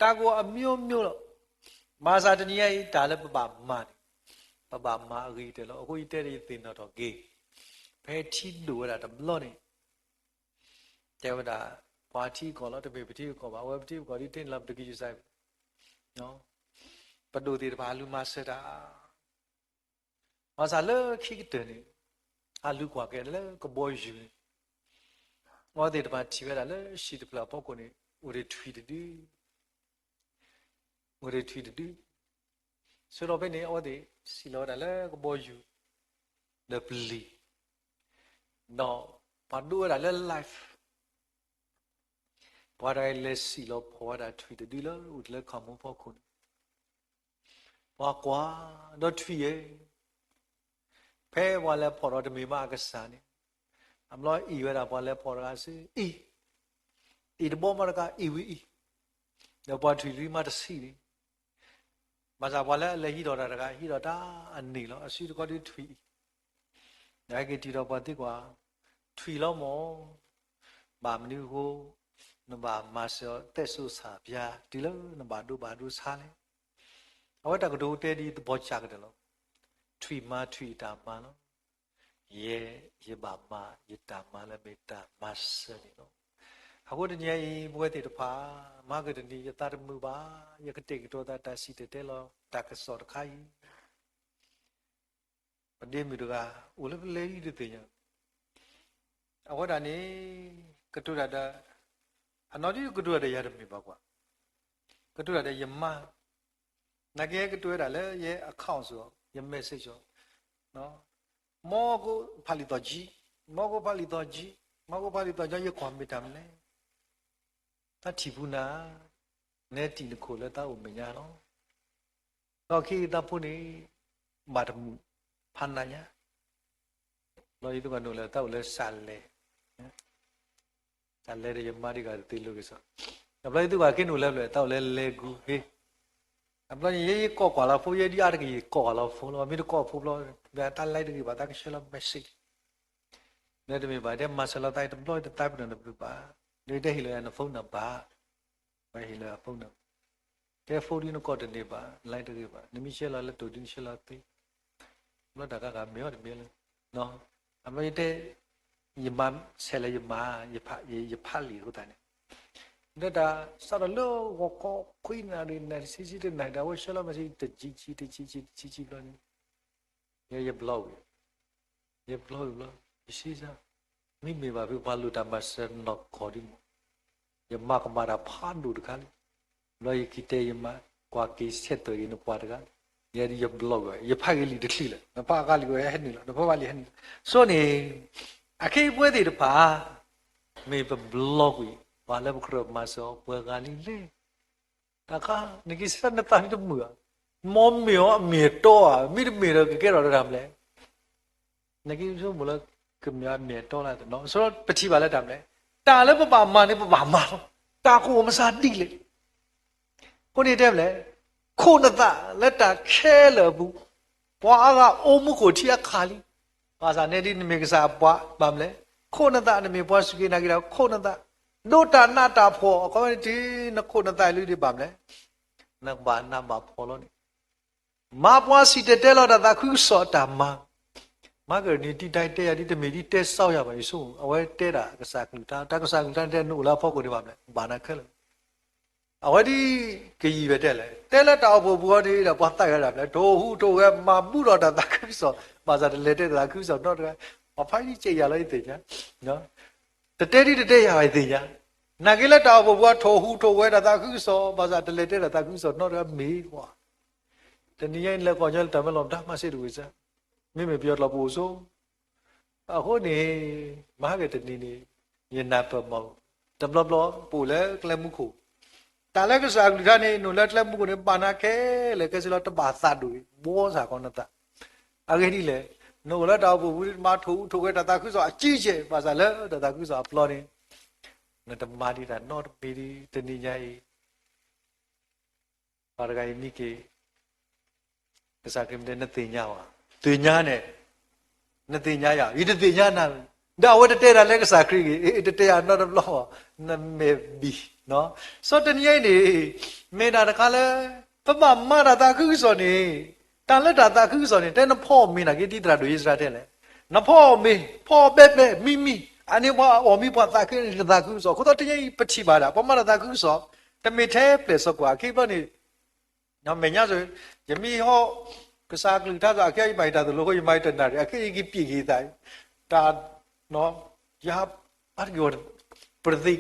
တၢ်ကအိၣ်အမျိုးမျိုးလီၤ. ဘၣ်ဆၣ်တနံၤညါအံၤ တၢ်လၢပဘၣ်မၤန့ၣ်, ပဘၣ်မၤအဂ့ၤကတၢၢ်လီၤ. အဃိယတဲဒီးယသ့ၣ်နီၣ်ထီၣ်က့ၤ, ဖဲထံဒိၣ်ဝဲဒၣ်တဘျီန့ၣ် တဲဝဲဒၣ်, ပှၤထံကီၢ်လီၤ, တမ့ၢ်ပထံကီၢ်ဘၣ်, အဝဲပထံပကီၢ်ဒ်တဲန့ၣ်လီၤ, ပတကယုၢ်စၢ်, ပဒိၣ်သ့ၣ်တဖၣ်ဟးလူၤမၤစၢၤတၢ်, ဘၣ်ဆၣ်လၢခံကတၢၢ်န့ၣ်, ဟးလူၤကွၢ်က့ၤလၢကဘီယူၤန့ၣ်, အဝဲသ့ၣ်တဖၣ်ထံၣ်ဝဲဒၣ်လၢဟံၣ်တဖျၢၣ်အဖီခိၣ်န့ၣ် အိၣ်ဒီးထွံၣ်တဒု အိၣ်ဒီးထွံၣ်တဒု, ဆၢကတီၢ်ဖဲန့ၣ် အဝဲသ့ၣ်စံၣ်လီၤဝဲဒၣ်လၢကဘီယူၤ ဒီးပျံၤ, ဒီးပှၤဒိးဝဲဒၣ်လၢ live, ပှၤတဂၤအံၤလဲၤစံၣ်လီၤဖီၣ်ဝဲဒၣ်ထွံၣ်တဒုလၢအိၣ်တ့ၢ်လၢခီၣ်မူဖီခိၣ်န့ၣ်, ပှၤကွၢ်ဒီးထွံၣ်ယဲၢ် ဖဲပှၤလဲၤဖီၣ်ဒီးတမ့ၢ်မးအကစၢ်န့ၣ်, အဘျီအ့ၣ်ဝဲဒၣ်ပှၤလဲၤဖီၣ်တဂၤစ့ၢ်, အ့ၣ်, အ့ၣ်တဘီမးတကးအ့ၣ်ဝံၤအ့ၣ်, ဒီးပှၤထွံၣ်တဒုမးတဆံးန့ၣ်, ဘၣ်ဆၣ်ပှၤလၢအလဲၤဟံးထီၣ်တၢ်တဂၤ ဟံးထီၣ်တၢ်အနံၣ်လီၤ, အစုတခီဒုထွံၣ်အံၤ, ဒီးဟဲက့ၤတုၤဒီးပှၤသံကွၢ်, ထွံၣ်လီၤမၢ်, ဘၣ်မနုၤအဃိ, နဘၣ်မၤစၢၤအီၤသဲးစိဆးပြား တုၤလၢနဘၣ်ဒိဘၣ်ဒိဆါလဲၣ်. အဝဲတၢ်ကတိၤတဲဒ်သပီၤကၢ်ကတၢၢ်လီၤ. ထွံၣ်မၤထွံၣ်အတၢ်မၤလီၤ. ယဲ ယဘၣ်မၤယတၢ်မၤလၢမ့ၢ်တၢ်မၤစၢၤန့ၣ်လီၤ. အဃိတနံၤအံၤ ပဝဲသ့ၣ်တဖၣ် မၤကတနံၤ ယသးတမုာ်ဘၣ်, ယကတဲာ်ကတီၤသးတၢ်စံၣ်တဲၤတဲလီၤတၢ်ကစီၣ်တခါအံၤ ပဒ့မုၣ်တဂၤ အိၣ်လၢပလဲၤဒ်တသ့ၣ်ညါ, အဝဲဒၣ်န့ၣ် ကတိၤတၢ်ဒီး, အနီၢ်ဒ်ကတိၤတၢ်ဒီးယၤတမ့ၢ်ဘၣ်ကွၢ်, ကတိၤတၢ်ဒီးယမါ, နာ်က့ဟဲကတိၤဝဲဒၣ်လၢယဲ account အီၤ ယ message အီၤ, မီၢ်ကိဖးလံာ်သီၣ်ကံ, မီၢ်ကိဖးလံာ်သီၣ်ကံ, မီၢ်ကိဖးလံာ်သီၣ်ကံ, ယကွၢ်မ့ၢ်တၢ်မနုၤလဲၣ်, တၢ်ထံၣ်ပူၤနၤ, နဲတံၢ်နခိၣ်လၢတၢ်အိၣ်မဲာ်ညါလီၤ. ဒီးခံသးဖိန့ၣ် ဘၣ်တမုာ်ဖးနးညါ, ဘျီယသးပှၢ်နုာ်လီၤ တၢ်အိၣ်လၢစးလဲၤ, စးလဲၤဒီးယမါဒ်ဂၤတသ့လိာ်က့ၤစ့ၢ်, ဒီးဘျီယသးပှၢ်က့ၤနုာ်လီၤဖဲတၢ်အိၣ်လၢလဲၤဂူၤဟ့, အဘျီန့ၣ် ယဲယကိးကွၢ်လီၤဖိ ယဲဒ်အါတက့ၢ်ယကိးကွၢ်လီၤဖိလီၤ, မ့ၢ်တကိးဖိဘျီ တၢ်လဲၤတဂ့ၤဘၣ် တၢ်ကဆှၢလီၤ message လၢတမ့ၢ်ဘၣ် တဲမၤစၢၤလီၤသးတဘျီ တသးပ့ၤနီၣ်တဘျုးဘၣ်, ဒီးယတဲဟ့ၣ်လီၤယၤန phone number, ပှၤဟ့ၣ်လီၤယၤ phone number, တဲ phone ဒ်နကိးတန့ၢ်ဘၣ် လဲၤတဂ့ၤဘၣ်, နမ့ၢ်ဆှၢလီၤလၢတိၢ်ဒ်နဆှၢလီၤသ့, ဘျီတၢ်ကါဂၤမ့ၢ်အီၤတမ့ၢ်လၢ, အဘျီယတဲ, ယမၤဆဲးလၢယမါ, ယဖးလံာ်အဃိသတးန့ၣ်, ဒီးတၢ်စးထီၣ်လၢဂီၤခီခွံနၣ်ရံၣ် နၣ်ရံၣ်ဆံဆံတနၣ်ရံၣ် ဒီးအဝဲဆှၢလီၤ message တဆံဆံတဆံဆံတဆံဆံဘျီန့ၣ် ယဲယ block ဝံၤ, ယ block ဝံၤဘျီ, ယစံးစၢ်, မ့မ့ၢ်ဘၣ်ဖဲပှၤလိၣ်တၢ်မၤစၢၤနီၢ်ကီၢ်ဒ်မ့ၢ်, ယမၤကမၣ်တၢ်ဖးဒိၣ်တခါလံ, ဘျီယက့ၤတဲယမါ, ကွၢ်က့ၤဆဲးသွဲၣ်ဂ့ၤနပှၤတဂၤ, ယဲဒ်ယ block ဝံၤ, ယဖးဂ့ၤလံာ်တချံလၢာ်, နဖးဂ့ၤလံာ်ဟဲနုာ်လီၤ, နဖးဘၣ်လံာ်ဟဲနုာ်လီၤ, ဆိန့ၣ်, အခဲအံၤပဝဲသ့ၣ်တဖၣ်, မ့ၢ်ပ block ဝံၤ, ပှၤလၢပကြၢးမၤစၢၤအီၤပှဲၤဂၤလံလဲၣ် တၢ်ခါ, နက့ၤဆၢနသးနတမုာ်ဧါ, မ်မ့ၢ်အီၤအမ့ၢ်အတီဧါ, မ့တမ့ၢ်ဒီးကကဲထီၣ်ဒီးတၢ်မနုၤလဲၣ်, နက့ၤဆိကမိၣ်လၢ ကမ့ၢ်အမ့ၢ်အတီလၢတနီၤ, ဆိပထံၣ်ဘၣ်လၢတၢ်မနုၤလဲၣ်, တၢ်လၢပဘၣ်မၤန့ၣ် ပဘၣ်မၤလီၤ, တၢ်ကအိၣ်မစးဒ်လဲၣ် အဃိန့ၣ်တဲမနုၤလဲၣ်, ခိၣ်နသးလၢတၢ်ခဲလၢာ်အပူၤ, ပှၤအါဂၤအိၣ်မူခိၣ်ထံအခါလံ, ဘၣ်ဆၣ်နဲဒ်နမ့ၢ်ကစၢ်အပှၤ ဘၣ်မနုၤလဲၣ်, ခိၣ်နသးနမ့ၢ်ပှၤစူၢ်က့ၤနာ်က့ၤတၢ်ခိၣ်နသး, ဒိးတၢ်နးတၢ်ဖှီၣ် အခီပညီန့ၣ်တုၤနခိၣ်နသးအံၤလၢဒ်ဘၣ်မနုၤလဲၣ်, နကဘၣ်နးဘၣ်ဖှီၣ်လီၤန့ၣ် မၤပှၤစံၣ်တဲၤတဲလီၤတၢ်သးခုကစီၣ်အတၢ်မၤ, မၤကရၢၣ်နံၤတံၤတၢ်တဲယၤဒ်တမ့ၢ်ဒ်တဲစီယၤဘၣ် ယဆိကမိၣ် အဝဲတဲဒၣ်ကစၢ်ကလုၢ်ကထါ, တၢ်ကစၢ်ကလုၢ်ကထါန့ၣ်တဲနအိၣ်လၢအဖီခိၣ်န့ၣ်ဘၣ်မနုၤလဲၣ်, ဘၣ်နၤခဲလၢာ်, အဝဲဒ်ကယံာ်ဝဲတဲလဲၣ်, တဲလၢတၢ်အိၣ်ဖှိၣ်ပူၤအီၤန့ၣ်ဒီး ပှၤသးဝဲဒၣ်မနုၤလဲၣ်, ထိၣ်ဟူးထိၣ်ဂဲၤ မၤဘူၣ်ထီၣ်တၢ်သးခုကစီၣ်, ဘၣ်ဆၣ်တလဲၤတဲတၢ်သးခုကစီၣ်နီတဂၤ, ပှၤဖးဒ်ကဲယၤလီၤယသ့ၣ်ညါ တတဲဒ်တတဲယၤဘၣ်ယသ့ၣ်ညါ, နာ်က့လၢတၢ်အိၣ်ဖှိၣ်ပူၤအီၤ ထိၣ်ဟူးထိၣ်ဂဲၤတၢ်သးခုကစီၣ်, ဘၣ်ဆၣ်တလဲၤတဲတၢ်သးခုကစီၣ်နီတဂၤမ့ၢ်ကွၢ်, တနံၤညါအံၤလဲၤကီၢ်ညီလၢတၢ်မၢလီၤပဒါမၤစ့ၢ်တဝံၤစၢ်, မ့မ့ၢ်ပယီၤကျိာ်ပအိၣ်ဆိ, အဃိန့ၣ်, မၤဟဲက့ၤတနံၤန့ၣ်, ယနၢ်ပၢၢ်မီၢ်, တဘျီဘျီပအိၣ်လၢကျဲမူခိၣ်, တၢ်လၢကစၢ်အကလုၢ်ကထါန့ၣ် နအိၣ်လၢကျဲမူခိၣ်န့ၣ် ဘၣ်နၤခဲလၢာ်ခဲဆ့လီၤ, တဘၣ်သးဒိၣ်အံၤ ဘှီစ့ၢ်ကီးနသး အဂ့ၢ်ဒ်လဲၣ်, နအိၣ်လၢတၢ်အိၣ်ဖှိၣ်ပူၤ နမၤထိၣ်ဟူးထိၣ်ဂဲၤတၢ်သးခုကစီၣ်အကံကဲး, ဘၣ်ဆၣ်လၢတၢ်သးခုကစီၣ်အပျီန့ၣ်, နတမၤဒံးတၢ်နီတမံၤဒံး တနံၤညါအံၤ, ပှၤတဂၤအံၤမံက့ၤ, ကစၢ်ခရံာ်မ့ၢ်တဲနသ့ၣ်ညါဧါ, သ့ၣ်ညါန့ၣ်, နသ့ၣ်ညါယၤ, ယတသ့ၣ်ညါနၤ, ဒီးအဝဲတတဲဒၣ်လၢကစၢ်ခရံာ်ဂ့ၤ, တတဲယၤနီတဘျီ, နမဲာ်ဘံၣ်, စီၤတနံၤအံၤန့ၣ်, မ့ၢ်ဒၣ်တခါလၢ ပဘၣ်မၤတၢ်သးခုကစီၣ်န့ၣ်, တၢ်လၢတၢ်သးခုကစီၣ်န့ၣ် တဲနဖီမ့ၤနာ်က့ ဒ်သရၣ်ဒိၣ်ယ့စရ့လးတဲလဲၣ်, နဖီမ့ၤ, ဖီဘဲဘဲမံမံ, အန့ၣ်ပှၤအီၣ်မံပှၤသးခုန့ၣ် တသးခုကစီၣ်, အဃိသတးတနံၤအံၤ ပထံၣ်ဘၣ်ဒၣ် ပှၤမၤတၢ်သးခုကစီၣ်, တမ့ၢ်ထဲပျဲၢ်စီၤကွၢ်အခံဘျီန့ၣ် မဲာ်ညါစ့ၢ်, ယမ့ၢ်ဟီၣ်ကစၢ်ကလုၢ်ကထါစ့ၢ် အခဲအံၤယမၤတၢ်သိၣ်လိအဃိ ယမၤတနၣ်ရံၣ် အခဲအံၤယက့ၤပျံးက့ၤသး, တၢ်, ယဟး, ပတသ့,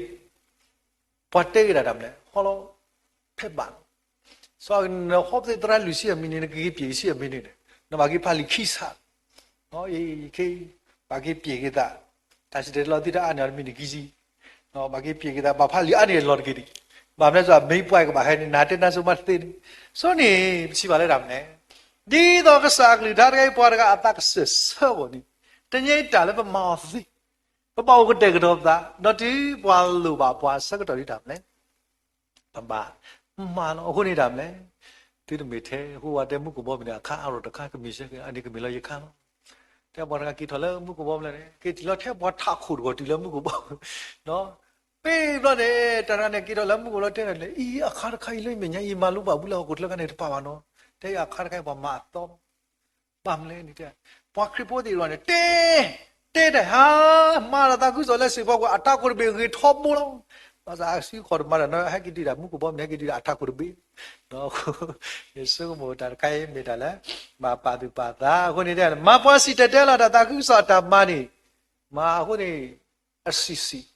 ပှၤတဲက့ၤဒၣ်တၢ်မနုၤလဲၣ် ဟီၣ်လီၤ, ဖဲဘၣ်, စီၤနဟီၣ်ပသ့ၣ်သရၣ်လွံၢ်ဆံအမံၤန့ၣ် နကက့ၤပျံးက့ၤဆံအမံၤန့ၣ်, နဘၣ်က့ၤဖးလံာ်ခံဆး ခဲအံၤ, ဘၣ်က့ၤပျံးက့ၤသး, တၢ်စံၣ်တဲၤတဲလီၤသုတအါန့ၢ်အီၤတမံၤန့ၣ်ခံဆံ, ဘၣ်က့ၤပျံးက့ၤသး ဘၣ်ဖးလံာ်အါန့ၢ်အလီၢ်တက့ၢ်ဒံး, ဘၣ်မနုၤစ့ၢ် မ့ၢ်ပှၤကဘၣ်ဟဲန့ၣ် နတဲနါစိၤမးတသ့န့ၣ်, ဆိန့ၣ် ပထံၣ်ဘၣ်လၢတၢ်မနုၤလဲၣ်, ဒ်သိးကစၢ်အကလုၢ်ကထါတခါအံၤ ပှၤတဂၤအသးကစၢၢ်ဆၢအဂီၢ်န့ၣ်, တနံၤအံၤတၢ်လၢပမၤအီၤသ့, ပဘၣ်အိၣ်ကတဲာ်ကတီၤပသး ဒီးတုၤပှၤလိၣ်ဘၣ်ပှၤဆၢကတီၢ်ဒ်တၢ်မနုၤလဲၣ် ပဘၣ်မၤလီၤ. အဃိန့ၣ်တၢ်မနုၤလဲၣ်, သုတမ့ၢ်ထဲ ဟူဝဲတဲမူခိၣ်ဘီမုၢ်န့ၣ် အခါအါထီၣ်တခါ ကမ့ၢ်ဆၢက့ၤ အန့ၣ်ကမ့ၢ်လီၤယခါလီၤ. တဲပှၤတဂၤက့ၤထီၣ်လၢမူခိၣ်ဘီမုၢ်လဲၣ်န့ၣ် က့ၤထီၣ်လီၤထဲပှၤထးခိၣ်တဂီၤတုၤလၢမူခိၣ်ဘီမုၢ်, ပ့ၤဘျီန့ၣ် တၢ်တဂၤန့ၣ် က့ၤထီၣ်လၢမူခိၣ်လီၤတဲဒၣ်န့ၣ် အံၤအခါတခါအံၤလၢမဲာ်ညါအံၤ မၤလိဘၣ်ဘူးလၢဟီၣ်ခိၣ်ချၢခါန့ၣ် တပာ်ဘၣ်နီၤ, တဲအံၤအခါတခါအံၤပှၤမၤအသီ ဘၣ်မနုၤလဲၣ်န့ၣ် ပှၤခရံာ်ဖိသ့ၣ်တဖၣ်န့ၣ် တဲ, တဲတၢ်ဟါ, မၤတၢ်သးခုကစီၣ်လၢစံၣ်ဖီခိၣ် အထးခိၣ်တဘ့ၣ်ဂ့ၤထီဘိလီၤ. ဘၣ်ဆၣ်အစုခီၣ်တမၤတၢ်နီၤ ဟဲက့ၤတုၤဒၣ်မူခိၣ်ဘီမုၢ်န့ၣ် ဟဲက့ၤတုၤဒၣ်အထးခိၣ်တဘ့ၣ်, ယဆိကမိၣ်တၢ်တခါအံၤ မ့ၢ်တၢ်လၢ ဘၣ်ပာ်သူၣ်ပာ်သးအဃိန့ၣ် မၤပှၤစံၣ်တဲၤတဲလီၤတၢ်သးခုကစီၣ်အတၢ်မၤန့ၣ်, မၤအဃိန့ၣ် အဆံးဆံး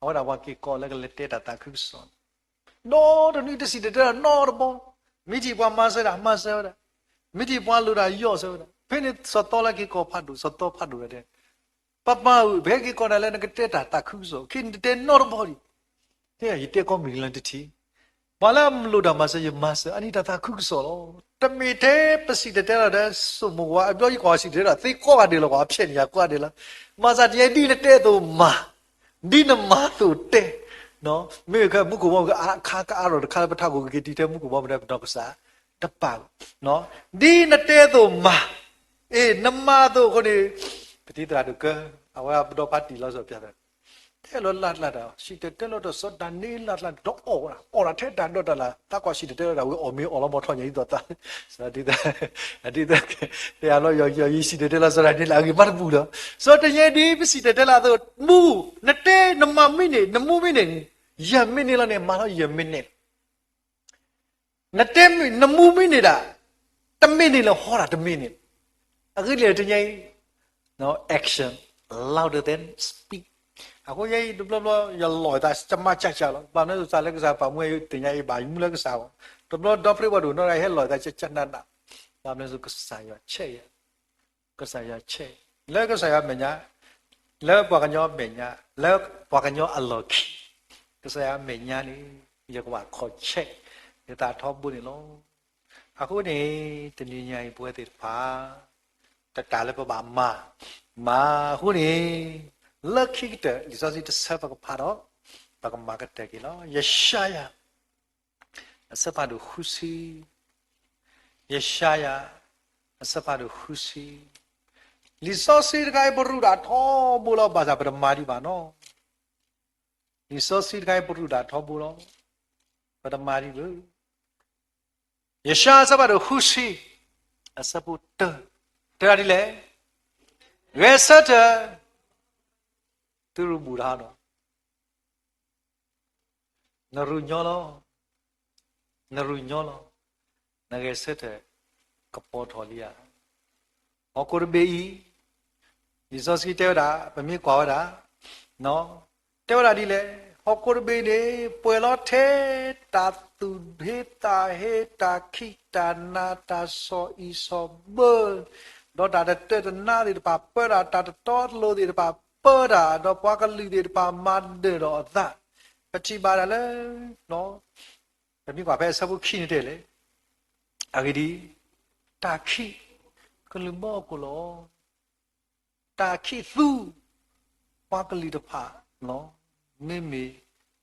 အဝဲဒၣ်ပှၤက့ၤကိးလၢကလဲၤတဲတၢ်သးခုကစီၣ်န့ၣ်, ဒီတနွံတစံၣ်တဲၤတဲလီၤနီတဘီ, မ့ၢ်ထံၣ်ပှၤမၤစၢၤဒၣ် မၤစၢၤဝဲဒၣ်, မ့ၢ်ထံၣ်ပှၤလိၣ်တၢ်ယီၣ်စၢၤဝဲဒၣ်, ဖဲန့ၣ်စီၤသီလၢက့ၤကိးဖးဒိၣ် စီၤသီဖးဒိၣ်ဝဲဒၣ်, ပပၢ်ဧၢ ပဟဲက့ၤကိးနၤလၢနကတဲတၢ်သးခုကစီၣ် ခဲအံၤနတတဲနီတဘီဒံး, တဲယတဲကိးမုၢ်နံၤလၢတထံၣ်, ပှၤလၢအလိၣ်တၢ်မၤစၢၤ ယမၤစၢၤ အန့ၣ်တၢ်သးခုကစီၣ်လီၤ. တမ့ၢ်ထဲပစံၣ်တဲၤတဲလီၤဒီး စိာ်မိၣ်ကွၢ် အဘျီယကွၢ်စံၣ်တဲၤတဲလီၤ သ့ကိးဂၤဒဲးလီၤ ကွၢ်ဖျဲးန့ၢ်ယၤကိးဂၤဒဲးလီၤ. မၤသးဒ်အံၤ ဒ်နတဲအသိးမၤ, ဒ်နမၤအသိးတဲ, မ့ၢ်ခဲမူခိၣ်ဘီမုၢ် အခါကအါထီၣ်တခါလၢပထးခိၣ်ကက့ၤတုၤထဲမူခိၣ်ဘီမုၢ်ဒီး ပနီၢ်ကစၢ်တပာ်, ဒ်နတဲအသိးမၤ, အ့ၣ် နမၤအသိးအဃိန့ၣ်, ပတံၤသရၣ်ဒိၣ်ကၢ, အဝဲပဒီဖးတံၢ်လီၤစီၤပျၢ်သရၣ် တဲလီၤလၢ်ကျါတၢ် စံၣ်တဲၤတဲလီၤတၢ်စီၤဒၤနံးလၢ်ကျါ ဒီးအီၣ်ဝဲဒၣ် အီၣ်ဒၣ်ထဲတၢ်ဒီးတၢ်လၢ် သးကွၢ်စံၣ်တဲၤတဲလီၤတၢ်ဝဲအီၣ်မ့ၤအီၣ်လီၤမီၢ်ထီၣ်ညါ ဒ်သိးသး, ဒ်သိး, ဒ်သိး, တဲယၤလီၤ ယစံၣ်တဲၤတဲလီၤစီၤဒၤနံးလၢ်အဂ့ၢ်မးတဘူၣ်ဒီး, စီၤတယဲဒ်ပစံၣ်တဲၤတဲလီၤအသိး မူ, နတဲနမၤမ့ၢ်န့ၣ် နမူမ့ၢ်န့ၣ်, ယမ့ၢ်န့ၢ်လီၤန့ၣ် မၤထီၣ်ယမ့ၢ်န့ၣ် နတဲမ့ၢ် နမူမ့ၢ်န့ၣ်ဒၣ်, တမ့ၢ်န့ၣ်လၢဟီဒၣ်တမ့ၢ်န့ၣ်, အဂ့ၢ်ဒ်လဲၣ်တညါအံၤ, action louder than speech. အဃိယဲအံၤတဘျီဘျီ ယလီၤသးကမၣ်ကၢ်ကၢ်လီၤ. ဘၣ်မနုၤသးလၢကစၢ်ပာ်မူယသ့ၣ်ညါအံၤဘၣ် ယမူလၢကစၢ်အဂီၢ်, တဘျီဒီပုၢ်ဝဲၢ်ဒိၣ်နီၢ်ဂၤဟဲလီၤသးကကနၣ်နၣ်, ဘၣ်မနုၤကစၢ်ယွၤဆဲးယၤ ကစၢ်ယွၤဆဲး, လၢကစၢ်ယွၤမဲာ်ညါ, လၢပှၤကညီမဲာ်ညါ, လၢပှၤကညီအလီၢ်ခံ, ကစၢ်ယွၤမဲာ်ညါန့ၣ်, ယကဘၣ်ခီၣ်ဆဲး, ယသးထီဘိန့ၣ်လီၤ. အဃိန့ၣ်, တနံၤညါအံၤပဝဲသ့ၣ်တဖၣ်, တၢ်လၢပဘၣ်မၤ, မၤအဃိန့ၣ်, လၢခံကတၢၢ် လံာ်စီဆှံတဆၢပကဖးဒီး, ပကမၤကတၢၢ်က့ၤလီၤ. ယၡါယၤ အဆၢဖးဒိၣ်ဃုဆံ, ယၡါယၤ အဆၢဖးဒိၣ်ဃုဆံ, လံာ်စီဆှံတခါအံၤ ပရူးဒၣ်ထီဘိလီၤ ဘၣ်ဆၣ်ပတမၤဒံးဘၣ်နီၤ. လံာ်စီဆှံတခါအံၤ ပရူးဒၣ်ထီဘိလီၤ, ပတမၤဒံးဘၣ်. ယၡါယၤ အဆၢဖးဒိၣ်ဃုဆံ, အဆၢဖိတၢ, တဲဒၣ်ဒ်လဲၣ်, ဂဲၤဆၢထၢၣ်, သုရူးဘူးတဟါဒီး နရူးညီလီၤ, နရူးညီလီၤ, နဂဲၤဆၢထၢၣ်ကပီၤထီၣ်လံဧါ. ဟီၣ်ခိၣ်တဘ့ၣ်အံၤ, လံာ်စီဆှံတဲဝဲဒၣ် ပမ့ၢ်ကွၢ်ဝဲဒၣ်, တဲဝဲဒၣ်ဒ်လဲၣ်, ဟီၣ်ခိၣ်တဘ့ၣ်န့ၣ် ပှဲၤလီၤထဲတၢ်သူၣ်ဟ့သးဟ့ တၢ်ခံးတၢ်နၤ တၢ်ဆီၣ်အံၣ်ဆီၣ်ဘၢ ဒီးတၢ်တတၢတနါသ့ၣ်တဖၣ် ပၢတၢ် တၢ်တတီတလိၤသ့ၣ်တဖၣ် ပၢတၢ် ဒီးပှၤကလုာ်သ့ၣ်တဖၣ်မၤဒၢၣ်ဒီးအသး, ပထံၣ်ဘၣ်ဒၣ်လၢ ပမ့ၢ်ကွၢ်ဖဲအဆၢဖိခံန့ၣ်တဲလဲၣ်, အဂ့ၢ်ဒ်အံၤ, တၢ်ခံးကလုၢ်ဘီအခိၣ်လီၤ. တၢ်ခံးသူ ပှၤကလုာ်တဖၣ်လီၤ. မ့မ့ၢ်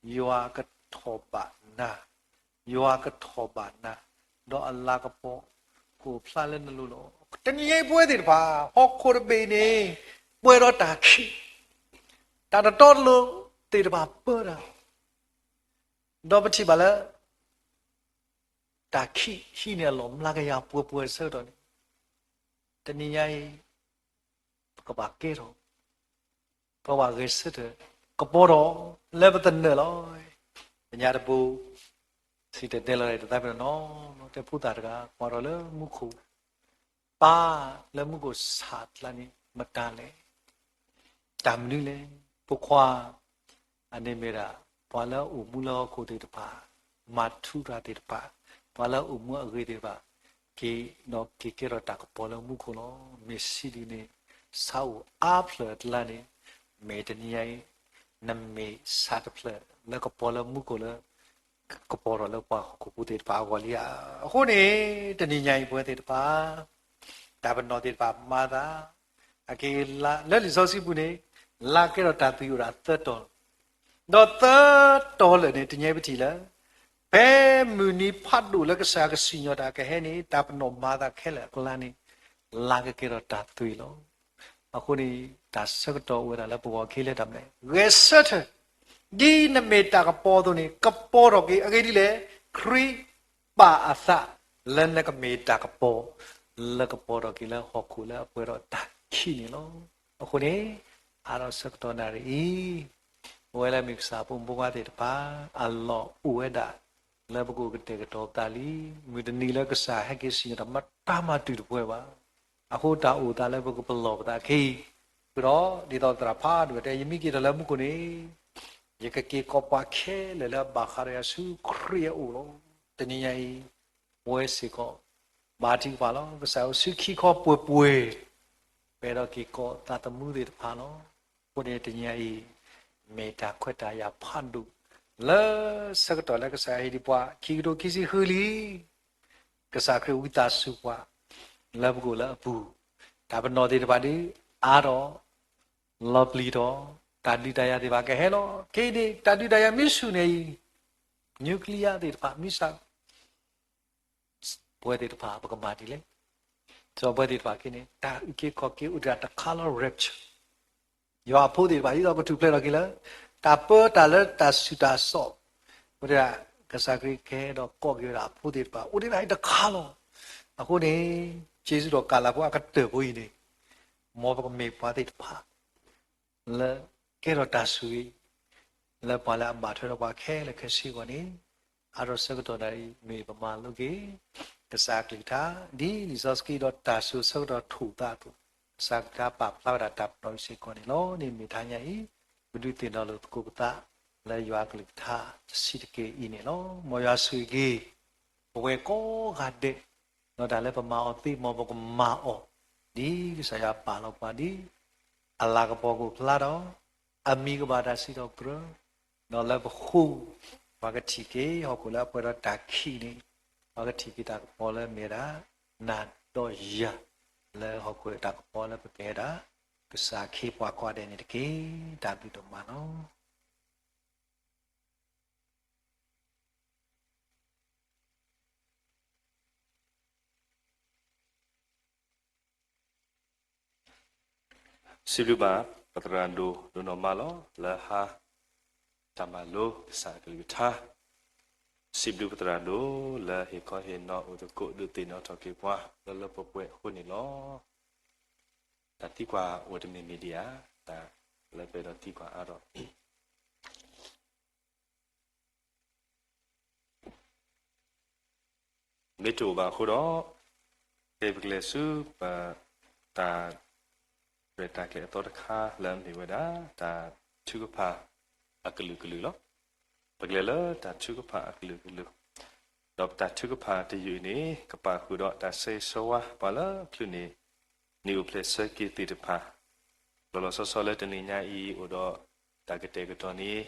ယွၤကထီၣ်ဘၣ်နၤ, ယွၤကထီၣ်ဘၣ်နၤ, ဒီးအလၤကပီၤကအိၣ်ဖျါလၢနလိၤလီၤ. တနံၤအံၤပဝဲသ့ၣ်တဖၣ် ဟီၣ်ခိၣ်တဘ့ၣ်န့ၣ် ပှဲၤဒီးတၢ်ခံး, တၢ်တတီတလိၤသ့ၣ်တဖၣ်ပၢတၢ်, ဒီးပထံၣ်ဘၣ်လၢ တၢ်ခံးဟံးန့ၢ်အလီၢ်မျးကယၤပှဲၤပှဲၤဆၢကတီၢ်န့ၣ်, တနံၤညါအံၤ ပကဘၣ်ကဲထီၣ် ပကဘၣ်ဂဲၤဆၢထၢၣ် ကပီၤထီၣ်လၢပသနၢၣ်လီၤ. ကညးတဘိ စံၣ်တဲၤတဲလီၤတၢ်တသးပ့ၤနီၣ်နီၣ် တဲဖိသၣ်တဂၤ ကွၢ်ထီၣ်လၢမူခိၣ် ပၢ်လၢမူခိၣ်ဆၣ်တကျါန့ၣ် မတၤလဲၣ်. တၢ်မနုၤလဲၣ်. ဖိခွါ အန့ၣ်မ့ၢ်ဒၣ် ပှၤလၢအအိၣ်မူလၢဟီၣ်ခိၣ်သ့ၣ်တဖၣ်, မၤထူရၤသ့ၣ်တဖၣ်, ပှၤလၢအအိၣ်မူအဂ့ၤသ့ၣ်တဖၣ်, က့ၤဒီးက့ၤကဲထီၣ်တၢ်ကပီၤလၢမူခိၣ်လီၤ. မ့ၢ်စံးဒ်န့ၣ် ဆၣ်အိၣ်အါဖျၢၣ်အကျါန့ၣ် မ့ၢ်တနံၤညါအံၤ နမ့ၢ်ဆၣ်တဖျၢၣ်လၢကပီၤလၢမူခိၣ်လၢ ကပီၤထီၣ်လၢပှၤဟီၣ်ခိၣ်ဖိသ့ၣ်တဖၣ်အဂီၢ်လံဧါ. အဃိန့ၣ် တနံၤညါအံၤပဝဲသ့ၣ်တဖၣ် တၢ်ပနီၣ်သ့ၣ်တဖၣ်မၤသး အက့ၤလၢလံာ်စီဆှံပူၤန့ၣ် လၢကဲထီၣ်တၢ်သွံၣ်အိၣ်ဒၣ်သၢတီၤလီၤ. ဒီးသၢတီၤလၢာ်န့ၣ် တနံၤညါအံၤပထံၣ်လၢ ဖဲမုၢ်နံၤဖးဒိၣ်လၢကစၢ်ကစံၣ်ညီၣ်တၢ်ကဟဲန့ၣ် တၢ်ပနီၣ်မၤသးခဲလၢာ်အကျါန့ၣ် လၢကကဲထီၣ်တၢ်သွံၣ်လီၤ. အဃိန့ၣ် တၢ်ဆၢကတီၢ်အိၣ်ဝဲဒၣ်လၢပဂီၢ်အခံလၢတၢ်မနုၤလဲၣ်. ဂဲၤဆၢထၢၣ် ဒ်နမ့ၢ်တၢ်ကပီၤအသိးန့ၣ် ကပီၤထီၣ်က့ၤ အဂ့ၢ်ဒ်လဲၣ်, ခရံာ်ပာ်အသးလၢနကမ့ၢ်တၢ်ကပီၤ လၢကပီၤထီၣ်က့ၤလၢဟီၣ်ခိၣ်လၢအပှဲၤဒီးတၢ်ခံးန့ၣ်လီၤ. အဃိန့ၣ် အါထီၣ်ဆၢကတီၢ်နၣ်ရံၣ်အံၤ ပဝဲလၢမ့ၢ်ကစၢ်ဖိမုၣ်ဖိခွါသ့ၣ်တဖၣ် အလီၢ်အိၣ်ဝဲဒၣ် လၢပကအိၣ်ကတဲာ်ကတီၤပသးလံ. မုၢ်တနံၤလၢကစၢ်ဟဲက့ၤစံၣ်ညီၣ်တၢ်မတၤမၤတုၤတပှဲၤဘၣ်. အဃိတၢ်အိၣ်သးလၢပကပလီၢ်ပသးအခံ ဃုာ်ဒီး ဒ်သိးသရၣ်ဖးဒိၣ်တဲ ယမ့ၢ်က့ၤထီၣ်လၢမူခိၣ်န့ၣ် ယကက့ၤကီးပှၤခဲလၢာ်လၢအဘၣ်ဃးဒီးယၤဆူခရံာ်အအိၣ်လီၤ. တနံၤညါအံၤ ပဝဲစ့ၢ်ကီး ဘါထုကဖၣ်လီၤ. ကစၢ်ယွၤအိၣ်ဆူခံခီပှဲၤပှဲၤ ပှဲၤဒီးက့ၤကီးသးသမူသ့ၣ်တဖၣ်လီၤ. အဃိန့ၣ်တနံၤညါအံၤ မ့ၢ်တၢ်ခွဲးတၢ်ယာ်ဖးဒိၣ် လၢဆၢကတီၢ်လၢကစၢ်ယွၤဟ့ၣ်ဒံးပှၤ ခံကထိခံဆံဃုလံ ကစၢ်ခရံာ်ဝံသးစူၤပှၤ လၢပကအိၣ်လၢအပူၤ, တၢ်ပနီၣ်သ့ၣ်တဖၣ်ဒ်အါထီၣ် လီၤပျံၤထီၣ်, တၢ်ဒုးတၢ်ယၤသ့ၣ်တဖၣ်ကဟဲလီၤ. ခဲအံၤန့ၣ် တၢ်ဒုးတၢ်ယၤမ့ၢ်ဆူၣ်န့ၣ်အံၤ nuclear သ့ၣ်တဖၣ် မ့ၢ်ဆူၣ် ပဝဲသ့ၣ်တဖၣ် ပကမၤဒ်လဲၣ်. ဒီးပဝဲသ့ၣ်တဖၣ်ခဲအံၤန့ၣ် တၢ်အုၣ်က့ၤခီၣ်က့ၤအိၣ်ဒံးတခါလီၤ rapture ယွၤအဖိသ့ၣ်တဖၣ် ဒ်သိးကထူၣ်ဖျဲးထီၣ်က့ၤလၢ တၢ်ပၢတၢ်လၢတၢ်ဆူၣ်တၢ်စီၣ်, ဝဲဒၣ် ကစၢ်ခရံာ်ကဟဲဒီးကိးက့ၤဝဲဒၣ်အဖိသ့ၣ်တဖၣ် အိၣ်ဒံးတၢ်အံၤတခါလီၤ. အဃိန့ၣ် က့ၤဆူဒီးကလၤဖိအကတၢၢ်ဖိအံၤန့ၣ် မ်ပကမ့ၢ်ပှၤသ့ၣ်တဖၣ် လၢကဲထီၣ်တၢ်ဆိၣ်ဂ့ၤ လၢပှၤလၢအဘၣ်ထွဲဒီးပှၤခဲလၢာ်ခဲဆ့အဂီၢ်န့ၣ်, အါထီၣ်ဆၢကတီၢ်နၣ်ရံၣ် မ့ၢ်ပမၤလိက့ၤ ကစၢ်အကလုၢ်ကထါ ဒ်လံာ်စီဆှံဒီးတၢ်စိၤဆၢကတီၢ်ထိၣ်သးအသိး, ကစၢ်အကလုၢ်ကထါပာ်ဖျါဝဲဒၣ်တၢ်ပနီၣ်စ့ၢ်ကီးန့ၣ်လီၤ. န့ၣ်မ့ၢ်တဟါညါအံၤ ပဒုးသ့ၣ်နီၣ်လိာ်သကိးပသး လၢယွၤအကလုၢ်ကထါတဆံးတက့ၢ်အံၤန့ၣ်လီၤ. မ်ယွၤဆိၣ်ဂ့ၤက့ၤ ပဝဲကိးဂၤဒဲး, ဒီးတၢ်လၢပမၤအီၤသ့ မ်ပကမၤအီၤ ဒ်ကစၢ်ယွၤပာ်လီၤပှၤဒ် အလၤကပီၤကအိၣ်ဖျါဒီး အမံၤကဘၣ်တၢ်စံးထီၣ်ပတြၢၤ, ဒီးလၢပဃိ ပှၤကထံၣ်က့ၤဟီၣ်ခိၣ်လၢအပှဲၤဒီးတၢ်ခံးန့ၣ်, ပှၤကထံၣ်က့ၤတၢ်ကပီၤလၢမ့ၢ်ဝဲဒၣ် နၤဒီးယၤ လၢဟီၣ်ခိၣ်တၢ်ကပီၤလၢပကဟဲဒၣ် ကစၢ်ခ့ပှၤကိးဂၤဒဲးန့ၣ်တက့ၢ်. တၢ်ဘျုးဒိၣ်မးလီၤ. စံးဘျုးဘၣ် ပသရၣ်ဒိၣ်ဒိၣ်နီၢ်မးလီၤ လၢဟါ တၢ်မၤလိကစၢ်အကလုၢ်ကထါ, စံးဘျုးပသရၣ်ဒိၣ် လၢဟ့ၣ်ခီဟ့ၣ်နီၤအိၣ်သကိးဒုးသ့ၣ်နီၣ်ထီၣ်က့ၤပှၤ လၢလၢပှဲၤပှဲၤအဃိန့ၣ်လီၤ. တၢ်သံကွၢ်အိၣ်တမံၤမံၤဒံးဧါ, တၢ်လၢပအဲၣ်ဒိးသံကွၢ်အါထီၣ် မ့ၢ်တအိၣ်ဘၣ်အဃိဒီး ခဲအံၤပကလဲၤဆူ ပတၢ်ရဲၣ်တၢ်ကျဲၤအသီတခါလၢအမ့ၢ်ဝဲဒၣ် တၢ်ထုကဖၣ်အကလုာ်ကလုာ်လီၤ. ပကလဲၤလၢတၢ်ထုကဖၣ်အကလုာ်ကလုာ်, ဒီးပတၢ်ထုကဖၣ်တယုၢ်အံၤန့ၣ် ကပာ်ဃုာ်ဒီးတၢ်ဆၢဂ့ၤဆၢဝါပှၤလၢအချုးန့ၢ် နံၣ်အိၣ်ဖျဲၣ်ဆၢက့ၤသ့ၣ်တဖၣ် လီၤလီၤဆီဆီလၢတနံၤညါအံၤ အိၣ်ဒီးတၢ်ကတဲာ်ကတီၤန့ၣ်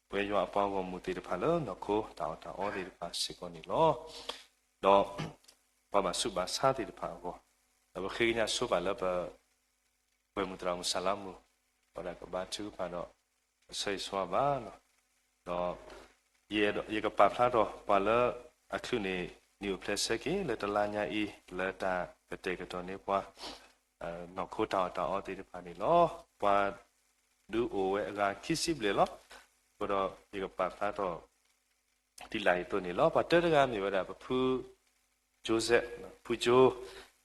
ပဝဲယွၤအပှၤဂီၢ်မုၢ်သ့ၣ်တဖၣ်လၢနီၢ်ခိတၢ်အီၣ်တၢ်အီသ့ၣ်တဖၣ်စ့ၢ်ကီးန့ၣ်လီၤ. ဒီးပှၤဘၣ်ဆူးဘၣ်ဆါသ့ၣ်တဖၣ်အဂီၢ်, ဒီးပဃ့ကညးဆိပာ်လၢပ ပှဲၤမုၢ်သရၣ်မုၣ်စၢ်လါမုၢ် အဝဲဒၣ်ကဘါထုကဖၣ်ဒီး အဆၢဂ့ၤဆၢဝါဘၣ်လီၤ. ဒီးယကပာ်ဖျါထီၣ်ပှၤလၢအချုးန့ၢ် နံၣ်အိၣ်ဖျဲၣ်ဆၢက့ၤလၢတလါညါအံၤ လၢတၢ်ကတဲာ်ကတီၤန့ၢ်ပှၤ နီၢ်ခိတၢ်အီၣ်တၢ်အီသ့ၣ်တဖၣ်န့ၣ်လီၤ. ပှၤဒုးအိၣ်ဝဲအဂၤခံဆံဘျဲၣ်လီၤ. အဃိဒီးယကပာ်ဖျါထီၣ် ဒ်လာ်အံၤအသိးန့ၣ်လီၤ. ပှၤတၢတဂၤမ့ၢ်ဝဲဒၣ်ပဖု Joseph ဖုကၠိ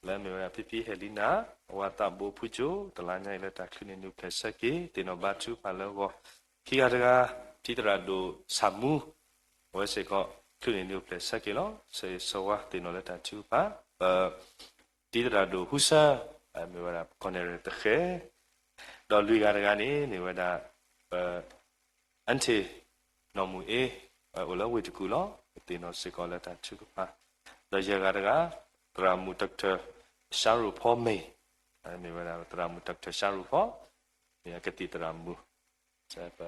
လၢမ့ၢ်ဝဲဒၣ်ဖံဖံဟဲလံနၤ အဝၤသးဘိဖုကၠိ တလါညါအံၤလၢတၢ်ချုးန့ၢ်နုာ်ဖျဲၣ်ဆၢက့ၤ သ့ၣ်နီၣ်ဘါထုကဖၣ်လၢအဂီၢ်, ခံဂၤတဂၤ တံၤသရၣ်ဒိၣ်ဆၣ်မူ အဝဲစ့ၢ်ကီး ချုးန့ၢ်နုာ်ဖျဲၣ်ဆၢက့ၤလီၤ. ဆၢဂ့ၤဆၢဝါသ့ၣ်နီၣ်လၢတၢ်ထုကဖၣ် ပ တံၤသရၣ်ဒိၣ်ဟူဆၢ မ့ၢ်ဝဲဒၣ် ကီၢ်နဲၣ်ရွဲၣ်သဃဲၤ, ဒီးလွံၢ်ဂၤတဂၤန့ၣ် မ့ၢ်ဝဲဒၣ် ပ အၣ်ထ့ၣ် နီၢ်မုၢ်အ့ အိၣ်လၢဝ့ၢ်တကူၣ်လီၤ. ပသ့ၣ်နီၣ်စ့ၢ်ကီးလၢတၢ်ထုကဖၣ်, ဒီးယဲၢ်ဂၤတဂၤ သရၣ်မုၣ် Doctor ရှါရူၢ်ဖီ မ့ၢ် မ့ၢ်ဝဲဒၣ်သရၣ်မုၣ် Doctor ရှါရူၢ်ဖီ မ့ၢ်ကသံၣ်သရၣ်မုၣ် ပ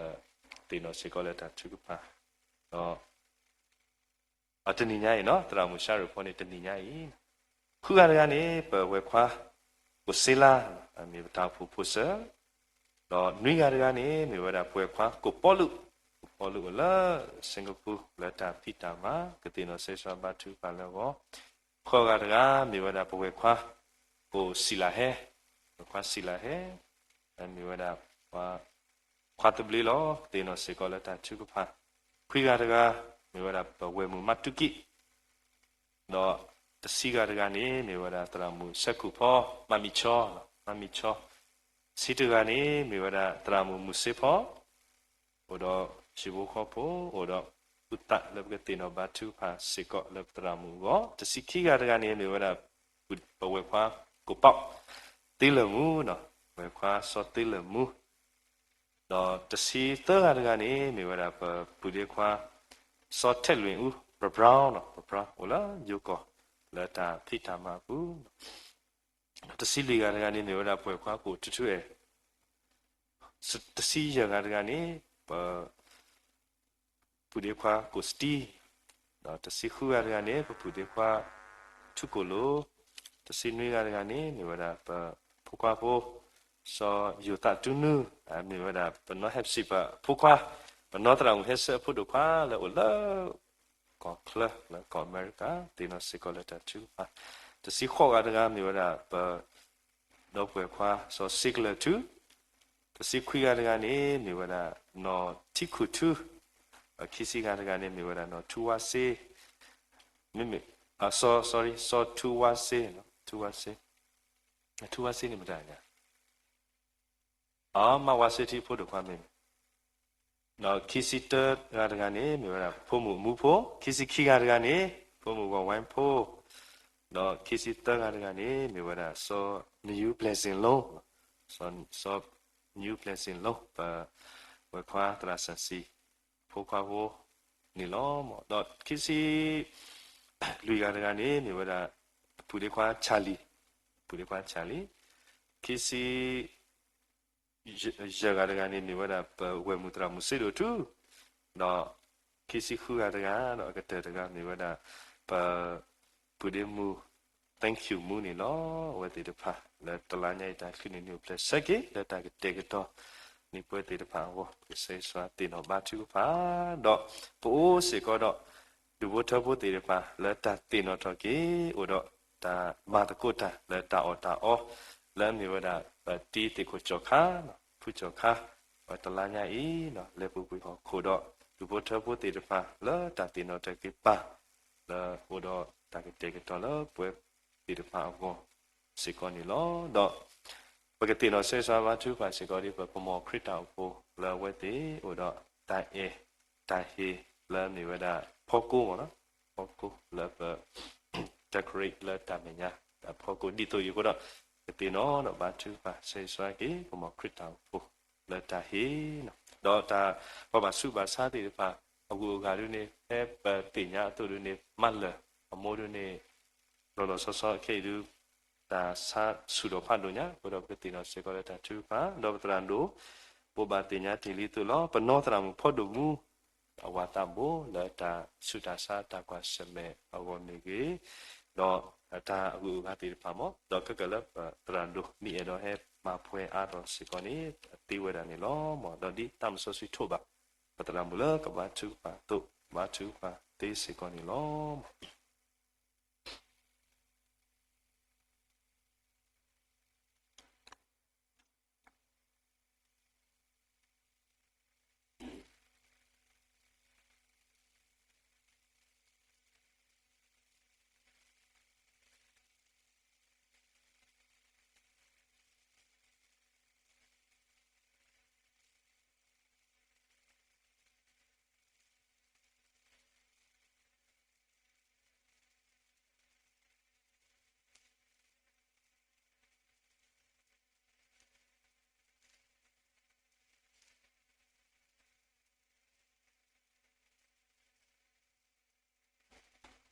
သ့ၣ်နီၣ်စ့ၢ်ကီးလၢတၢ်ထုကဖၣ်, ဒီး တနံၤညါအံၤနီၤ သရၣ်မုၣ်ရှါရူၢ်ဖီန့ၣ် တနံၤညါအံၤ, ဃုဂၤတဂၤန့ၣ် ပဝဲၢ်ခွါ ကိၣ်စ့လါ မ့ၢ်ပတၢ်အိၣ်ဖှိၣ်ဖိစၢၤ, ဒီးနွံဂၤတဂၤန့ၣ် မ့ၢ်ဝဲဒၣ်ပဝဲၢ်ခွါ ကိၣ်ပီလူး, ကိၣ်ပီလူးအိၣ်လၢ Singapore လၢတၢ်ဖံးတၢ်မၤ ကသ့ၣ်နီၣ်စ့ၢ်ကီးဘါထုကဖၣ်လၢအဂီၢ်, ဃိးဂၤတဂၤ မ့ၢ်ဝဲဒၣ်ပဝဲၢ်ခွါ ကိၣ်စံၣ်လါဟဲ, ပဝဲၢ်ခွါစံၣ်လါဟဲ မ့ၢ်ဝဲဒၣ်ပှၤ ခွါသဘျ့လီၤ. ကသ့ၣ်နီၣ်စ့ၢ်ကီးလၢတၢ်ထုကဖၣ်, ခွံဂၤတဂၤ မ့ၢ်ဝဲဒၣ်ပဝဲၢ်မုၣ်မါတူကံၣ်, ဒီးတဆံဂၤတဂၤန့ၣ် မ့ၢ်ဝဲဒၣ်သရၣ်မုၣ်ဆဲခိၣ်ဖီ မါမံၤဆီ, မါမံၤဆီ, ဆံတဂၤန့ၣ် မ့ၢ်ဝဲဒၣ်သရၣ်မုၣ်မုၢ်စ့ဖီ အိၣ်ဒီးဟံၣ်ဖိဃီဖိ အိၣ်ဒီးသူၣ်သးလၢပကသ့ၣ်နီၣ်ဘါထုကဖၣ်စ့ၢ်ကီးလၢပသရၣ်မုၣ်အဂီၢ်, တဆံခံဂၤတဂၤန့ၣ် မ့ၢ်ဝဲဒၣ် ပဝဲၢ်ခွါကိၣ်ပီၣ် သ့လၢာ်မူ, ပဝဲၢ်ခွါစီၤသ့လၢာ်မူ, ဒီးတဆံသၢဂၤတဂၤန့ၣ် မ့ၢ်ဝဲဒၣ်ပပုၢ်ဒ့ခွါ စီၤထဲးလွံၣ်အူ ပဘြီ ပဘြီ အိၣ်လၢယိၤကီၢ် လၢတၢ်ဖံးတၢ်မၤအပူၤ တဆံလွံၢ်ဂၤတဂၤန့ၣ် မ့ၢ်ဝဲဒၣ်ပဝဲၢ်ခွါကိၣ်ထူထူအဲၣ်, တဆံယဲၢ်ဂၤတဂၤန့ၣ် ပ ပုၢ်ဒ့ခွါကိၣ်စတံ, ဒီးတဆံဃုဂၤတဂၤန့ၣ် ပပုၢ်ဒ့ခွါ ထူကိၣ်လိၤ, တဆံနွံဂၤတဂၤန့ၣ် မ့ၢ်ဝဲဒၣ်ပဖိခွါဖိ စီၤယိၤသးတူနူ, မ့ၢ်ဝဲဒၣ်ပနီၢ်ဟဲပစံးပာ်အဖိခွါ, ပနီၢ်သရၣ်မုၣ်ဟဲဆၢအဖိဒိၣ်ခွါလၢအိၣ်လၢ ကီၢ်ချၢလၢကီၢ်အမဲရကၤ သ့ၣ်နီၣ်စ့ၢ်ကီးလၢတၢ်ထုကဖၣ်, တဆံဃိးဂၤတဂၤ မ့ၢ်ဝဲဒၣ်ပ ဒီပုၢ်ဝဲၢ်ခွါ စီၤစ့ကလၢၤထူ, တဆံခွံဂၤတဂၤန့ၣ် မ့ၢ်ဝဲဒၣ်နီၢ်ထံခူၣ်ထူ, ဒီးခံဆံဂၤတဂၤန့ၣ် မ့ၢ်ဝဲဒၣ်နီၢ်ထူဝါစ့, မ့မ့ၢ် sorry စီၤထူဝါစ့, ထူဝါစ့, ထူဝါစ့န့ၣ်မတၤညါ အမါဝါစ့ထံဖိဒိၣ်ခွါမ့ၢ် ဒီးခံဆံတၢဂၤတဂၤန့ၣ် မ့ၢ်ဝဲဒၣ်ဖိမုၣ်အမူဖိ, ခံဆံခံဂၤတဂၤန့ၣ် ဖိမုၣ်ဂီၤဝဲဖိ, ဒီးခံဆံသၢဂၤတဂၤန့ၣ် မ့ၢ်ဝဲဒၣ်စီၤ New Blessing လိၤ, စီၤ New Blessing လိၤ ပဝဲၢ်ခွါသရၣ်စၢၣ်စံ ဖိခွါဖိန့ၣ်လီၤ. ဒီးခံဆံလွံၢ်ဂၤတဂၤန့ၣ် မ့ၢ်ဝဲဒၣ် ပုၢ်ဒ့ခွါ Charlie, ပုၢ်ဒ့ခွါ Charlie, ခံဆံ ယဲၢ်ဂၤတဂၤန့ၣ် မ့ၢ်ဝဲဒၣ်ပဝဲၢ်မုၣ်သရၣ်မုၣ်စ့ဒိၣ်ထူ, ဒီးခံဆံဃုဂၤတဂၤ ဒီးအကတၢၢ်တဂၤ မ့ၢ်ဝဲဒၣ်ပပုၢ်ဒ့မုၣ် Thank you မူန့ၣ်လီၤ. အဝဲသ့ၣ်တဖၣ် လၢတလါညါအံၤတၢ်ချုးန့ၢ်နုာ်အိၣ်ဖျဲၣ်ဆၢက့ၤ လၢတၢ်ကတဲာ်ကတီၤ န့ၢ်ပှၤသ့ၣ်တဖၣ်အဂီၢ် ကစၢ်ယွၤသ့ၣ်နီၣ်ဘါထုကဖၣ်, ဒီးပအိၣ်စ့ၢ်ကီးဒီး ဒူၣ်ဖိထၢဖိသ့ၣ်တဖၣ် လၢတၢ်သ့ၣ်နီၣ်ထီၣ်က့ၤ အိၣ်ဒီးတၢ်မၤသကိးတၢ်လၢတၢ်အီၣ်တၢ်အီ လၢအမ့ၢ်ဝဲဒၣ် ပတံၤသ့ၣ်ခိၣ်ကၠီၣ်ခါ ဖုကၠီၣ်ခါ ပတလါညါအံၤ လဲၤပူၤကွံာ်ဟီၣ်ခိၣ်ဒီး ဒူၣ်ဖိထၢဖိသ့ၣ်တဖၣ် လၢတၢ်သ့ၣ်နီၣ်ထီၣ်က့ၤပၢ် လၢအိၣ်ဒီးတၢ်ကတဲာ်ကတီၤလၢပှၤသ့ၣ်တဖၣ်အဂီၢ်စ့ၢ်ကီးန့ၣ်လီၤ. ဒီးပကသ့ၣ်နီၣ်စ့ၢ်ကီးဘါထုကဖၣ်စ့ၢ်ကီးဒ် ပကမီၤခရံာ်တၢ်အိၣ်ဖှိၣ်လၢအဝဲသ့ၣ်အိၣ်ဒီးတၢ်အဲၣ်တၢ်ဟ့ၣ်လၢအမ့ၢ်ဝဲဒၣ်ဖီကိ, ဖီကိလၢပ decorate လၢတၢ်မဲာ်ညါ ဖီကိ ဒ်သိးအံၤအဃိဒီး ကသ့ၣ်နီၣ်ဒီးဘါထုကဖၣ်စ့ၢ်ကီးက့ၤ ပမီၤခရံာ်တၢ်အိၣ်ဖှိၣ်လၢတၢ်ဟ့ၣ် ဒီးတၢ်ပှၤဘၣ်ဆူးဘၣ်ဆါသ့ၣ်တဖၣ် အဂုၤအဂၤဒ်န့ၣ် ဖဲပသ့ၣ်ညါအသိးဒ်န့ၣ် မၢလၢာ်အမိၢ်ဒ်န့ၣ် လီၤလီၤဆီဆီခဲအံၤဒုး တၢ်ဆါဆူၣ်ထီၣ်ဖးဒိၣ်ညါ အဃိဒီးပကသ့ၣ်နီၣ်စ့ၢ်ကီးလၢတၢ်ထုကဖၣ် ဒီးပသရၣ်ဒိၣ် ဘိးဘၣ်သ့ၣ်ညါတ့ၢ်လံအသိးလီၤ. ပနီၢ်သရၣ်မုၣ်ဖီဒိၣ်မူ အဝၤသးဘိလၢတၢ်ဆူးတၢ်ဆါတၢ်ကွၢ်ဆၢၣ်မဲာ်အဂီၢ်မ့ၢ်ဂ့ၤ, ဒီးတၢ်အဂုၤအဂၤသ့ၣ်တဖၣ်မ့ၢ် ဒီးခဲကလၢပသရၣ်ဒိၣ်မ့ၢ်အဲၣ်ဒိးဟဲမၤပှဲၤအါထီၣ်စ့ၢ်ကီးန့ၣ် အသ့ဝဲဒၣ်န့ၣ်လီၤ. မ်ဒီးဒ်တၢ်မုၢ်စီဆှံထိးဘၣ် ပသရၣ်မုၣ်လၢကဘါထုကဖၣ်အသိး ဘါထုကဖၣ်သ့စ့ၢ်ကီးန့ၣ်လီၤ.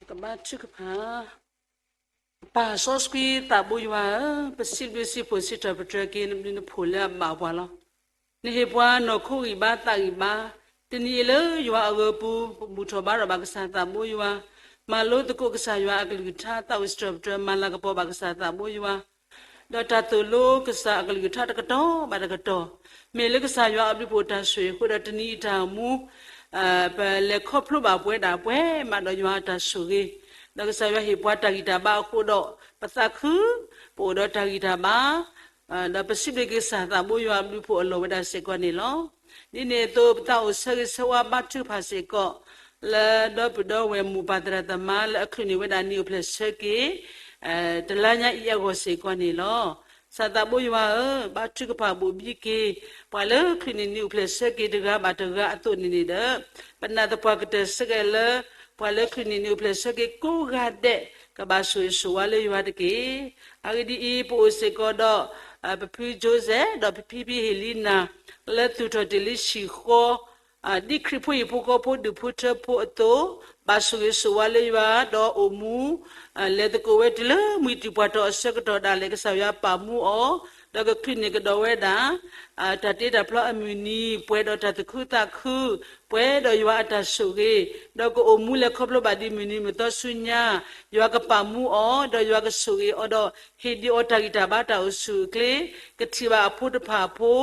ကဘါထုကဖၣ်. ပၢ်စီဆှံသးဘိယွၤဧၢ, ပစံးဘျုးစံးဖှိၣ်စံးထီၣ်ပတြၢၤက့ၤနဘျုးနဖှိၣ်လၢအဘၣ်ပှၤလီၤ. နဟ့ၣ်ပှၤနီၢ်ခိဂံၢ်ဘါသးဂံၢ်ဘါ, တနံၤအံၤလၢယွၤအဂၢၤပူၤ ပဘူၣ်ထီၣ်ဘါထီၣ်ဘၣ်ကစၢ်သးဘိယွၤ, မၤလိသကိးကစၢ်ယွၤအကလုၢ်ကထါ သးအိၣ်စံးထီၣ်ပတြၢၤ မၤလၤကပီၤဘၣ်ကစၢ်သးဘိယွၤ ဒီးတၢ်သိၣ်လိကစၢ်အကလုၢ်ကထါတကတီၢ်ဘၣ်တကတီၢ်, မ့ၢ်လၢကစၢ်ယွၤအဘျုးဖှိၣ်တၢ်ဆိၣ်ဂ့ၤအဃိဒီး တနံၤအံၤတၢ်အိၣ်မူ ပလဲၤခီဖျိဘၣ်ပဝဲဒၣ်ပှဲၤမးဒီးယွၤအတၢ်ဆိၣ်ဂ့ၤ, ဒီးကစၢ်ယွၤဟ့ၣ်ပှၤတၢ်ဂံၢ်တၢ်ဘါအဃိဒီး ပသးခု ပအိၣ်ဒီးတၢ်ဂံၢ်တၢ်ဘါ ဒီးပစံးဘျုးက့ၤကစၢ်သးဘိယွၤအဘျုးဖှိၣ်အလီၢ်ဝဲဒၣ်စ့ၢ်ကီးန့ၣ်လီၤ. ဒ်န့ၣ်အသိး ပသးအိၣ်ဆၢဂ့ၤဆၢဝါဘါထုကဖၣ်စ့ၢ်ကီး လၢဒီပုၢ်ဒီဝဲၢ်မိၢ်ပၢ်သရၣ်သမါလၢအချုးန့ၢ်ဝဲဒၣ်နံၣ်အိၣ်ဖျဲၣ်ဆၢက့ၤ တလါညါအံၤအဂီၢ်စ့ၢ်ကီးန့ၣ်လီၤ. ကစၢ်သးဘိယွၤဧၢ, ဘါထုကဖၣ်ဘိၣ်ဘံက့ၤ ပှၤလၢချုးန့ၢ်နံၣ်အိၣ်ဖျဲၣ်ဆၢက့ၤတဂၤဘၣ်တဂၤအသိးန့ၣ်န့ၣ်ဒီး ပနာ်သပှၢ်ကတၢၢ်စ့ၢ်ကီးလၢ ပှၤလၢချုးန့ၢ်နံၣ်အိၣ်ဖျဲၣ်ဆၢက့ၤကိးဂၤဒဲး ကဘၣ်ဆိၣ်ဂ့ၤဆိၣ်ဝါလၢယွၤတက့ၢ်. အဂ့ၢ်ဒ်အံၤ, ပအိၣ်စ့ၢ်ကီးဒီး ပဖု Joseph ဒီးဖံဖံဟ့ၣ်လံနၤ လၢသူၣ်ထီၣ်တ့ၢ်လံဟံၣ်ဃီ ဒ်ခရံာ်ဖိဟံၣ်ဖိဃီဖိဒူၣ်ဖိထၢဖိအသိး, ဘၣ်ဆိၣ်ဂ့ၤဆိၣ်ဝါလၢယွၤ ဒီးအိၣ်မူ လဲၤသကိးဝဲတုၤလၢမှံၤတံၢ်ပှၢ်ထီၣ်အဆၢကတီၢ်ဒၣ်လဲာ် ကစၢ်ယွၤပာ်မူအီၤ, ဒီးကချုးန့ၢ်ကဒီးဝဲဒၣ် တၢ်တ့တၢ်ဖျီအမုၢ်နံၤ ပှဲၤဒီးတၢ်သူၣ်ခုသးခု, ပှဲၤဒီးယွၤအတၢ်ဆိၣ်ဂ့ၤ, ဒီးကအိၣ်မူလဲၤခီဖျိဘၣ်ဒ်မုၢ်နံၤမုၢ်သီဆူညါ, ယွၤကပာ်မူအီၤ, ဒီးယွၤကဆိၣ်ဂ့ၤအီၤဒီး ဟ့ၣ်ဒံးအီၤတၢ်ဂံၢ်တၢ်ဘါတၢ်အိၣ်ဆူၣ်အိၣ်ချ့, ကထံၣ်ဘၣ်အဖိတဖၣ်အဖိ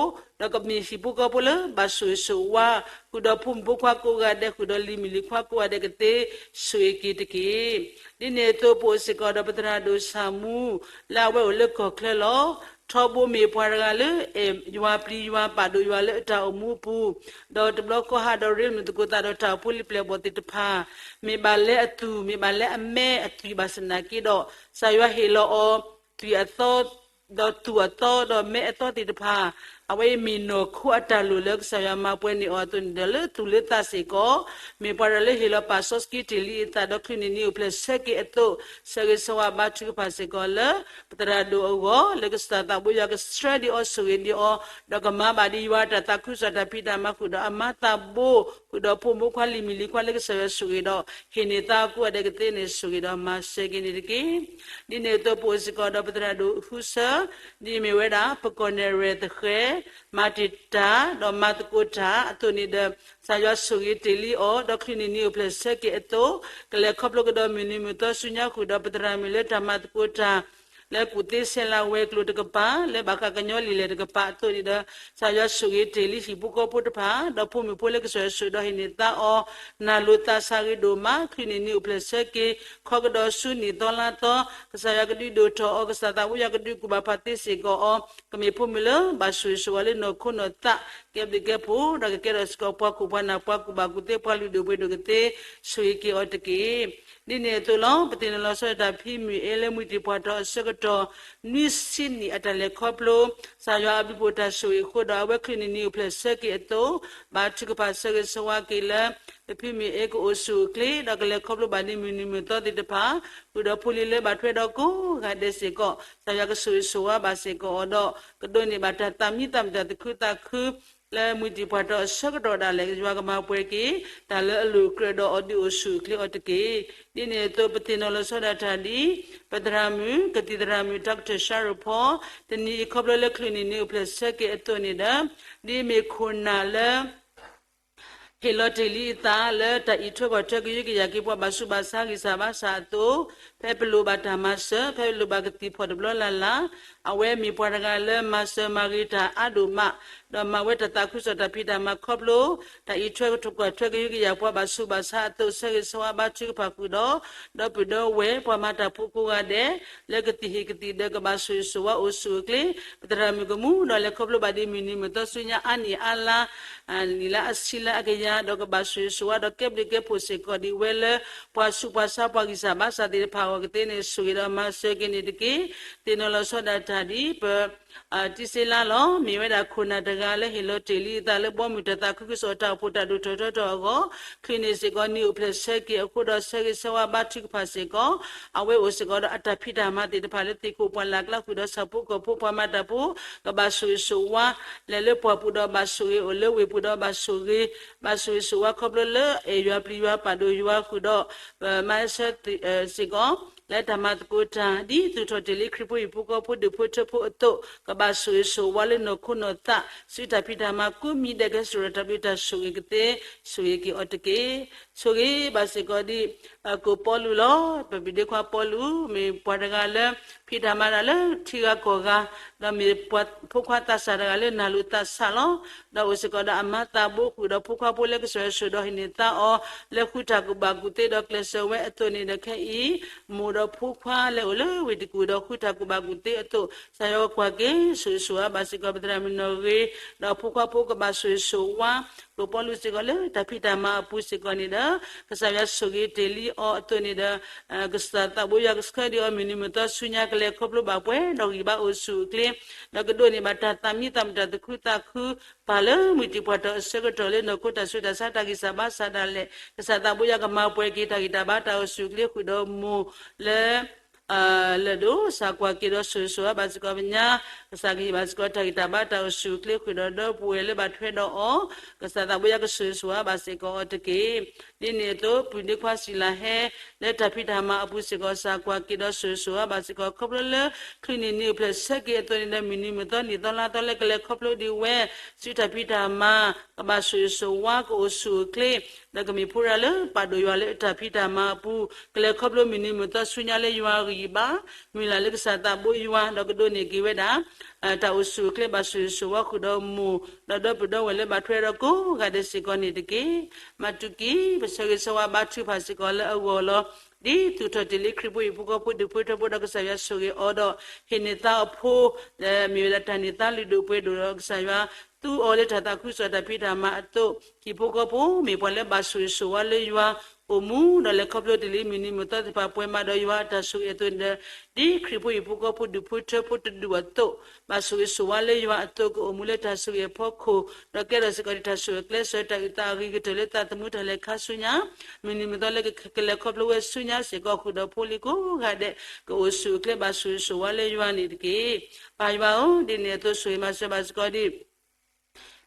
ဒီးကမ့ၢ်ဟံၣ်ဖိဃီဖိလၢဘၣ်ဆိၣ်ဂ့ၤဆိၣ်ဝါ, ဃုာ်ဒီးဖိမုၣ်ဖိခွါကိးဂၤဒဲး ဃုာ်ဒီးလံၤမုၣ်လံၤခွါကိးဂၤဒဲးကသ့ဆိၣ်ဂ့ၤက့ၤတက့ၢ်. ဒ်န့ၣ်အသိး ပအိၣ်စ့ၢ်ကီးဒီးပသရၣ်ဒိၣ်ဆၣ်မူ လၢအဝဲအိၣ်လၢကီၢ်ချၢလီၤ. ထီဘိမ့ၢ်ပှၤတဂၤလၢအဲၣ်ယွၤပျံၤယွၤပာ်ဒိၣ်ယွၤလၢအတၢ်အိၣ်မူအပူၤ, ဒီးတဘျီဃီဟးဒီးရ့လိာ်သကိးသးဒီးတၢ်အိၣ်ဖှိၣ်လံာ်ပျဲၢ်ဘီၣ်သ့ၣ်တဖၣ်, မ့ၢ်ဘၣ်လၢအသူၣ် မ့ၢ်ဘၣ်လၢအမဲအသွံၣ်ဘၣ်ဆၣ်သနာ်က့ဒီး ကစၢ်ယွၤဟ့ၣ်လီၤအီၤ သွံၣ်အသီ ဒီးသူၣ်အသီဒီးမဲအသီသ့ၣ်တဖၣ်, အဝဲအံၤမ့ၢ်နီၢ်ခိအတၢ်လိၣ်လၢကစၢ်ယွၤမၤပှဲၤန့ၢ်အီၤအသိးန့ၣ်ဒီး လၢသူၣ်လၢသးစ့ၢ်ကီး, မ့ၢ်ပှၤတဂၤလၢဟ့ၣ်လီၤပာ်စီဆှံတ့ၢ်လံအသးဒီးချုးန့ၢ်နံၣ်အိၣ်ဖျဲၣ်ဆၢက့ၤအသိး, ဆၢဂ့ၤဆၢဝါဘါထုကဖၣ်စ့ၢ်ကီးလၢ ပသရၣ်ဒိၣ်အဂီၢ် လၢကစၢ်သးဘိယွၤကဆှၢဒံးအီၤဆိၣ်ဂ့ၤဒံးအီၤ, ဒီးကမၤဘၣ်ဒံးယွၤတၢ်သးခုကစီၣ်တၢ်ဖံးတၢ်မၤဃုာ်ဒီးအမါသးဘိ ဃုာ်ဒီးဖိမုၣ်ဖိခွါလံၤမုၣ်လံၤခွါလၢကစၢ်ယွၤဆိၣ်ဂ့ၤဒီး ဟ့ၣ်န့ၢ်သါကိးဂၤဒဲးကသ့န့ၣ်ဆိၣ်ဂ့ၤဒီးမၤစၢၤက့ၤန့ၣ်တက့ၢ်. ဒ်န့ၣ်အသိးပအိၣ်စ့ၢ်ကီးဒီးပသရၣ်ဒိၣ်အုဆၢ, ဒ်အမ့ၢ်ဝဲဒၣ် ပကီၢ်နဲၣ်ရွဲၣ်သဃဲၤ, မၤတံာ်တာ်ဒီးမၤသကိးတၢ်အသိးန့ၣ်ဒီး ကစၢ်ယွၤဆိၣ်ဂ့ၤတ့ၢ်လံအီၤ ဒီးချုးန့ၢ်နံၣ်အိၣ်ဖျဲၣ်ဆၢက့ၤအသိး, ကလဲၤခီဖျိကဒီးမုၢ်နံၤမုၢ်သီဆူညါဃုာ်ဒီးပသရၣ်မုၣ်လၢတၢ်မၤသကိးတၢ် လၢကူၣ်သ့ဆဲးလၤဝဲၤကျိၤတကပၤ လၢဘၣ်ဃးကညီလံာ်လဲၢ်တကပၤအသိးန့ၣ်ဒီး ကစၢ်ယွၤဆိၣ်ဂ့ၤတ့ၢ်လံဟံၣ်ဖိဃီဖိတဖၣ် ဒီးဖိမုၣ်ဖိလၢကစၢ်ယွၤဆိၣ်ဒီးဟ့ၣ်န့ၢ်သါအီၤ နၢ်လိၤသးဆးဂ့ၤဒိၣ်မး ချုးန့ၢ်နံၣ်အိၣ်ဖျဲၣ်ဆၢက့ၤ ခီကဒီးဆူနံၣ်သီလါသီ, ကစၢ်ယွၤကဒုးဒိၣ်ထီၣ်အီၤ ကစၢ်သးဘိယွၤကဒုးကူၣ်ဘၣ်ဖးသ့စ့ၢ်ကီးအီၤ, ကမ့ၢ်ဖိမုၣ်လၢဘၣ်ဆိၣ်ဂ့ၤဆိၣ်ဝါလၢနီၢ်ခိနီၢ်သး ကဲဘျုးကဲဖှိၣ် ဒီးကကဲထီၣ်စ့ၢ်ကီးပှၤခိၣ်ပှၤနၢ်ပှၤကူၣ်ဘၣ်ကူၣ်သ့ပှၤလုၢ်ဒိၣ်ပှ့ၤဒိၣ်ကသ့ ဆိၣ်ဂ့ၤက့ၤအီၤတက့ၢ်. ဒ်န့ၣ်အသိးလီၤ ပသ့ၣ်နီၣ်လီၤဆီဒၣ်တၢ်ဖံမုၢ်အ့လၢမှံၤတံာ်ပှၢ်ထီၣ်အဆၢကတီၢ် နွံဆံနံၣ်အတၢ်လဲၤခီဖျိ ကစၢ်ယွၤအဘျုးဖှိၣ်တၢ်ဆိၣ်ဂ့ၤအဃိဒီး အဝဲချုးန့ၢ်နံၣ်အိၣ်ဖျဲၣ်ဆၢက့ၤအသိး, ဘါထုကဖၣ်ဆၢဂ့ၤဆၢဝါက့ၤလၢ ပဖံမုၢ်အ့ကအိၣ်ဆူၣ်အိၣ်ချ့ ဒီးကလဲၤခီဖျိဘၣ်ဒ်မုၢ်နံၤမုၢ်သီသ့ၣ်တဖၣ် ဃုာ်ဒီးဖိလံၤလၢဘၣ်ထွဲဒီးကိးဂၤဒဲးစ့ၢ်ကီး ကစၢ်ယွၤကဆိၣ်ဂ့ၤဆိၣ်ဝါဘၣ်စ့ၢ်ကီးအီၤဒီး ကဒိးန့ၢ်ဘၣ်တၢ်သးမံသးမုာ်တၢ်သူၣ်ခုသးခု လၢမှံၤတံာ်ပှၢ်ထီၣ်အဆၢကတီၢ်ဒၣ်လဲာ် ယွၤကမၤပှဲၤက့ၤ တၢ်လၢအလိၤကြၢးဒီးအီၤဒုးအိၣ်ဆူၣ်အိၣ်ချ့အီၤတက့ၢ်. ဒ်န့ၣ်အသိး ပသ့ၣ်နီၣ်လီၤဆီဒၣ်တၢ်ဒ် ပသရၣ်မုၣ် ကသံၣ်သရၣ်မုၣ် Doctor Sharon Paul တနံၤအံၤခီဖျိလၢချုးန့ၢ်နံၣ်အိၣ်ဖျဲၣ်ဆၢက့ၤအသိးန့ၣ်ဒီး ဒ်မ့ၢ်ခိၣ်နၢ်လၢ ဟ့ၣ်လီၤတ့ၢ်လံအသးလၢတၢ်အံးထွဲကွၢ်ထွဲကယုကယာ်က့ၤပှၤ ဘၣ်ဆူးဘၣ်ဆါဂံၢ်စၢ်ဘါစၢ်အသိး, ဖဲပလိၣ်ဘၣ်တၢ်မၤစၢၤ, ဖဲပလိၣ်ဘၣ်ကသံၣ်ဖီၣ်တဘျီလၢ်လၢ်, အဝဲမ့ၢ်ပှၤတဂၤလၢမၤစၢၤမၤဂ့ၤတၢ်အါဒိၣ်မး, ဒီးမၤဝဲတၢ်သးခုကစီၣ်တၢ်ဖံးတၢ်မၤခီဖျိ တၢ်အံးထွဲကွၢ်ထွဲကယုကယာ်ပှၤ ဘၣ်ဆူးဘၣ်ဆါအသိး ဆၢဂ့ၤဆၢဝါဘါထုကဖၣ်ဃုာ်ဒီး ဒီပုၢ်ဒီဝဲၢ်ပှၤမၤတၢ်ဖိကိးဂၤဒဲး လၢကသံၣ်ဟ့ၣ်ကသံၣ်ဒီး ကဘၣ်ဆိၣ်ဂ့ၤဆိၣ်ဝါအိၣ်ဆူၣ်အိၣ်ချ့, ပသရၣ်မုၣ်ကမူဒီးလဲၤခီဖျိဘၣ်ဒ်မုၢ်နံၤမုၢ်သီဆူညါအါနံၣ်အါလါ နံၣ်လၢအဆံလၢအကယၤ ဒီးကဘၣ်ဆိၣ်ဂ့ၤဆိၣ်ဝါဒီးကဲဘျုးကဲဖှိၣ်စ့ၢ်ကီးဒ်ဝဲလၢ ပှၤဆူးပှၤဆါပှၤဂံၢ်စၢ်ဘါစၢ်သ့ၣ်တဖၣ်အဂီၢ်ကသ့န့ၣ် ဆိၣ်ဂ့ၤဒီးမၤစၢၤက့ၤန့ၣ်တက့ၢ်. သ့ၣ်နီၣ်လီၤဆီဒၣ်တၢ် ဒ်ပ တံၢ်စ့လါလီၤ. မ့ၢ်ဝဲဒၣ်ခိၣ်နၢ်တဂၤလၢဟ့ၣ်လီၤတ့ၢ်လံအသးလၢဘီမုၢ်တၢ်သးခုကစီၣ်တၢ်အိၣ်ဖှိၣ်တၢ်ဒိၣ်ထီၣ်ထီထီၣ်အဂီၢ်, ချုးန့ၢ်စ့ၢ်ကီးနံၣ်အိၣ်ဖျဲၣ်ဆၢက့ၤအဃိဒီးဆၢဂ့ၤဆၢဝါဘါထုကဖၣ်စ့ၢ်ကီး, အဝဲအိၣ်စ့ၢ်ကီးဒီးအတၢ်ဖံးတၢ်မၤသ့ၣ်တဖၣ်လၢသ့ၣ်ခိၣ်ပှၢ်လၢ်ကျါဃုာ်ဒီးဆၣ်ဖိကီၢ်ဖိပှၤမၤတၢ်ဖိ ကဘၣ်ဆိၣ်ဂ့ၤဆိၣ်ဝါ လဲၤလၢပှၢ်ပူၤဒီးဘၣ်ဆိၣ်ဂ့ၤအိၣ်လၢဝ့ၢ်ပူၤဒီးဘၣ်ဆိၣ်ဂ့ၤ, ဘၣ်ဆိၣ်ဂ့ၤဆိၣ်ဝါခီဖျိလၢအဲၣ်ယွၤပျံၤယွၤပာ်ဒိၣ်ယွၤဃုာ်ဒီး မၤစၢၤစ့ၢ်ကီး လၢတၢ်မၤသကိးတၢ် ဒ်သူၣ်ထီၣ်တ့ၢ်လံခရံာ်ဖိဟံၣ်ဖိဃီဖိဒူၣ်ဖိထၢဖိအသိး ကဘၣ်ဆိၣ်ဂ့ၤဆိၣ်ဝါလၢနီၢ်ခိနီၢ်သး ဆူတၢ်ဖံးတၢ်မၤကိးမံၤဒဲး ကဲစၢ်တၢ်ဘျုးတၢ်ဆိၣ်ဂ့ၤကသ့ ဆိၣ်ဂ့ၤက့ၤအီၤတက့ၢ်. ဆိၣ်ဂ့ၤဘၣ်စ့ၢ်ကီးဒ် ကိၣ်ပီလူးလီၤ. ပပၢ်ဒ့ခွါပီလူး မ့ၢ်ပှၤတဂၤလၢ ဖံးတၢ်မၤတၢ်လၢထံဂၤကီၢ်ဂၤ, ဒီးမ့ၢ်ဖိခွါသးစၢ်တဂၤလၢနၢ်လိာ်သးစၢ်လီၤ. ဒီးအိၣ်စ့ၢ်ကီးဒီးအမါသးဘိဃုာ်ဒီးဖိခွါဖိလၢကစၢ်ယွၤဆိၣ်ဒီးဟ့ၣ်န့ၢ်သါအီၤ လၢဃုတၢ်ကူၣ်ဘၣ်ကူၣ်သ့ဒီးကျဲးစၢးဝဲအသိးန့ၣ်ဒီးခဲအံၤ မိၢ်ဒီးဖိခွါလၢအိၣ်လၢဝ့ၢ်တကူၣ်ဒီးဃုတၢ်ကူၣ်ဘၣ်ကူၣ်သ့အသိး ကစၢ်ယွၤကွၢ်က့ၤ ဆိၣ်ဂ့ၤဆိၣ်ဝါဘၣ်စ့ၢ်ကီးပသရၣ်မုၣ်နီၢ်ဂ့ၤ ဒီးဖိခွါဖိကဘၣ်ဆိၣ်ဂ့ၤဆိၣ်ဝါ ကိၣ်ပီလူးစ့ၢ်ကီးလၢတၢ်ဖံးတၢ်မၤအပူၤစ့ၢ်ကီးန့ၣ်ဒီး ကစၢ်ယွၤဆိၣ်ဂ့ၤတ့ၢ်လံအီၤအသိးန့ၣ်ဒီး ကစၢ်သးဘိယွၤကဆှၢဒံးအီၤမုၢ်နံၤမုၢ်သီဆူညါ ကလဲၤခီဖျိဘၣ်ပှဲၤဒီးဂံၢ်ဘါအိၣ်ဆူၣ်အိၣ်ချ့ ဒီးကဒိးန့ၢ်ဘၣ်တၢ်သးမံသးမုာ်တၢ်သူၣ်ခုသးခု ပၢ်လၢမုၢ်တံၢ်ပှၢ်ထီၣ်အဆၢကတီၢ်လၢနီၢ်ခိတၢ်ဆူးတၢ်ဆါတၢ်ဂံၢ်စၢ်ဘါစၢ်ဒၣ်လဲာ် ကစၢ်သးဘိယွၤကမၤပှဲၤက့ၤတၢ်ဂံၢ်တၢ်ဘါတၢ်အိၣ်ဆူၣ်အိၣ်ချ့ဃုာ်ဒီးမိၢ်လၢ လၢၢ်ဒိၣ် ကစၢ်ကွၢ်က့ၤဒီးဆိၣ်ဂ့ၤဆိၣ်ဝါဘၣ်စ့ၢ်ကီးပညါ, ကစၢ်ကဟ့ၣ်ဘၣ်စ့ၢ်ကီးတၢ်ဂံၢ်တၢ်ဘါတၢ်အိၣ်ဆူၣ်အိၣ်ချ့ဃုာ်ဒီးဒီပုၢ်ဝဲၢ်လၢဘၣ်ထွဲဒီးအီၤ, ကစၢ်သးဘိယွၤကဆိၣ်ဂ့ၤဆိၣ်ဝါဘၣ်စ့ၢ်ကီးအီၤတက့ၢ်. ဒ်န့ၣ်အသိး ပုၢ်ဒ့ခွါစံၣ်လၢ်ဟဲ လၢတၢ်ဖံးတၢ်မၤအပူၤစ့ၢ်ကီး ကစၢ်ကွၢ်က့ၤဒီးဆိၣ်ဂ့ၤဆိၣ်ဝါဘၣ်စ့ၢ်ကီး ခီဖျိလၢ ချုးန့ၢ်နံၣ်အိၣ်ဖျဲၣ်ဆၢက့ၤအသိးန့ၣ်ဒီး မုၢ်နံၤမုၢ်သီနံၣ်သီလါသီလၢကလဲၤခီဖျိဒံးဝဲ ဆူတၢ်ဖံးတၢ်မၤ ကဘၣ်ဆိၣ်ဂ့ၤဆိၣ်ဝါကအိၣ်ဆူၣ်အိၣ်ချ့ ဒီးကမ့ၢ်ဖိရၤလၢပာ်ဒိၣ်ယွၤလၢတၢ်ဖံးတၢ်မၤအပူၤ ကလဲၤခီဖျိမုၢ်နံၤမုၢ်သီဆူညါလၢယွၤအဂံၢ်အဘါ မုၢ်လၢ်လၢကစၢ်သးဘိယွၤ ဒီးကဒိးန့ၢ်က့ၤဝဲဒၣ် တၢ်အိၣ်ဆူၣ်အိၣ်ချ့ဘၣ်ဆိၣ်ဂ့ၤဆိၣ်ဝါဃုာ်ဒီးမိၢ် ဒီးဒီပုၢ်ဒီဝဲၢ်လၢဘၣ်ထွဲဒီးကိးဂၤဒဲးစ့ၢ်ကီးန့ၣ်တက့ၢ်. မၤတူၢ်ကံ ပဆၢဂ့ၤဆၢဝါဘါထုကဖၣ်စ့ၢ်ကီးလၢအဂီၢ်လီၤ. ဒ်သူၣ်ထီၣ်တ့ၢ်လံခရံာ်ဖိဟံၣ်ဖိဃီဖိဒူၣ်ဖိထၢဖိဒီးကစၢ်ယွၤဆိၣ်ဂ့ၤအီၤဒီး ဟ့ၣ်န့ၢ်သါအဖိ လၢမ့ၢ်ဝဲဒၣ်တၢ်န့ၢ်သါလုၢ်ဒိၣ်ပှ့ၤဒိၣ်ဒီးကစၢ်ယွၤ သူအီၤလၢတၢ်သးခုကစီၣ်တၢ်ဖံးတၢ်မၤအသိး ဟံၣ်ဖိဃီဖိမ့ၢ်ပှၤလၢဘၣ်ဆိၣ်ဂ့ၤဆိၣ်ဝါလၢယွၤ အိၣ်မူဒီးလဲၤခီဖျိတ့ၢ်လံမုၢ်နံၤမုၢ်သီသ့ၣ်တဖၣ်ပှဲၤမးဒီးယွၤအတၢ်ဆိၣ်ဂ့ၤအသိးန့ၣ်ဒီး ဒ်ခရံာ်ဖိဟံၣ်ဖိဃီဖိဒူၣ်ဖိထၢဖိတဒူၣ်အသိး ဘၣ်ဆိၣ်ဂ့ၤဆိၣ်ဝါလၢယွၤအသိး ကအိၣ်မူလၢတၢ်ဆိၣ်ဂ့ၤအဖီခိၣ် ဒီးကဲထီၣ်စ့ၢ်ကီးဒ်တၢ်ဆိၣ်ဂ့ၤကျဲးစၢးတၢ်အုၣ်သးအဂ့ၤကတၢၢ်လၢသးသမူတၢ်လဲၤခါဆူညါ မုၢ်နံၤမုၢ်သီလၢကလဲၤခီဖျိဝဲဆူညါစ့ၢ်ကီးဃုာ်ဒီးဖိလံၤကိးဂၤဒဲး ကအိၣ်ဆူၣ်အိၣ်ချ့ဘၣ်ဆိၣ်ဂ့ၤဆိၣ်ဝါလၢယွၤန့ၣ်တက့ၢ်. ပၢ်ယွၤဧၢ, ဒ်န့ၣ်အသိးဆိၣ်ဂ့ၤမၤစၢၤဘၣ်စ့ၢ်ကီး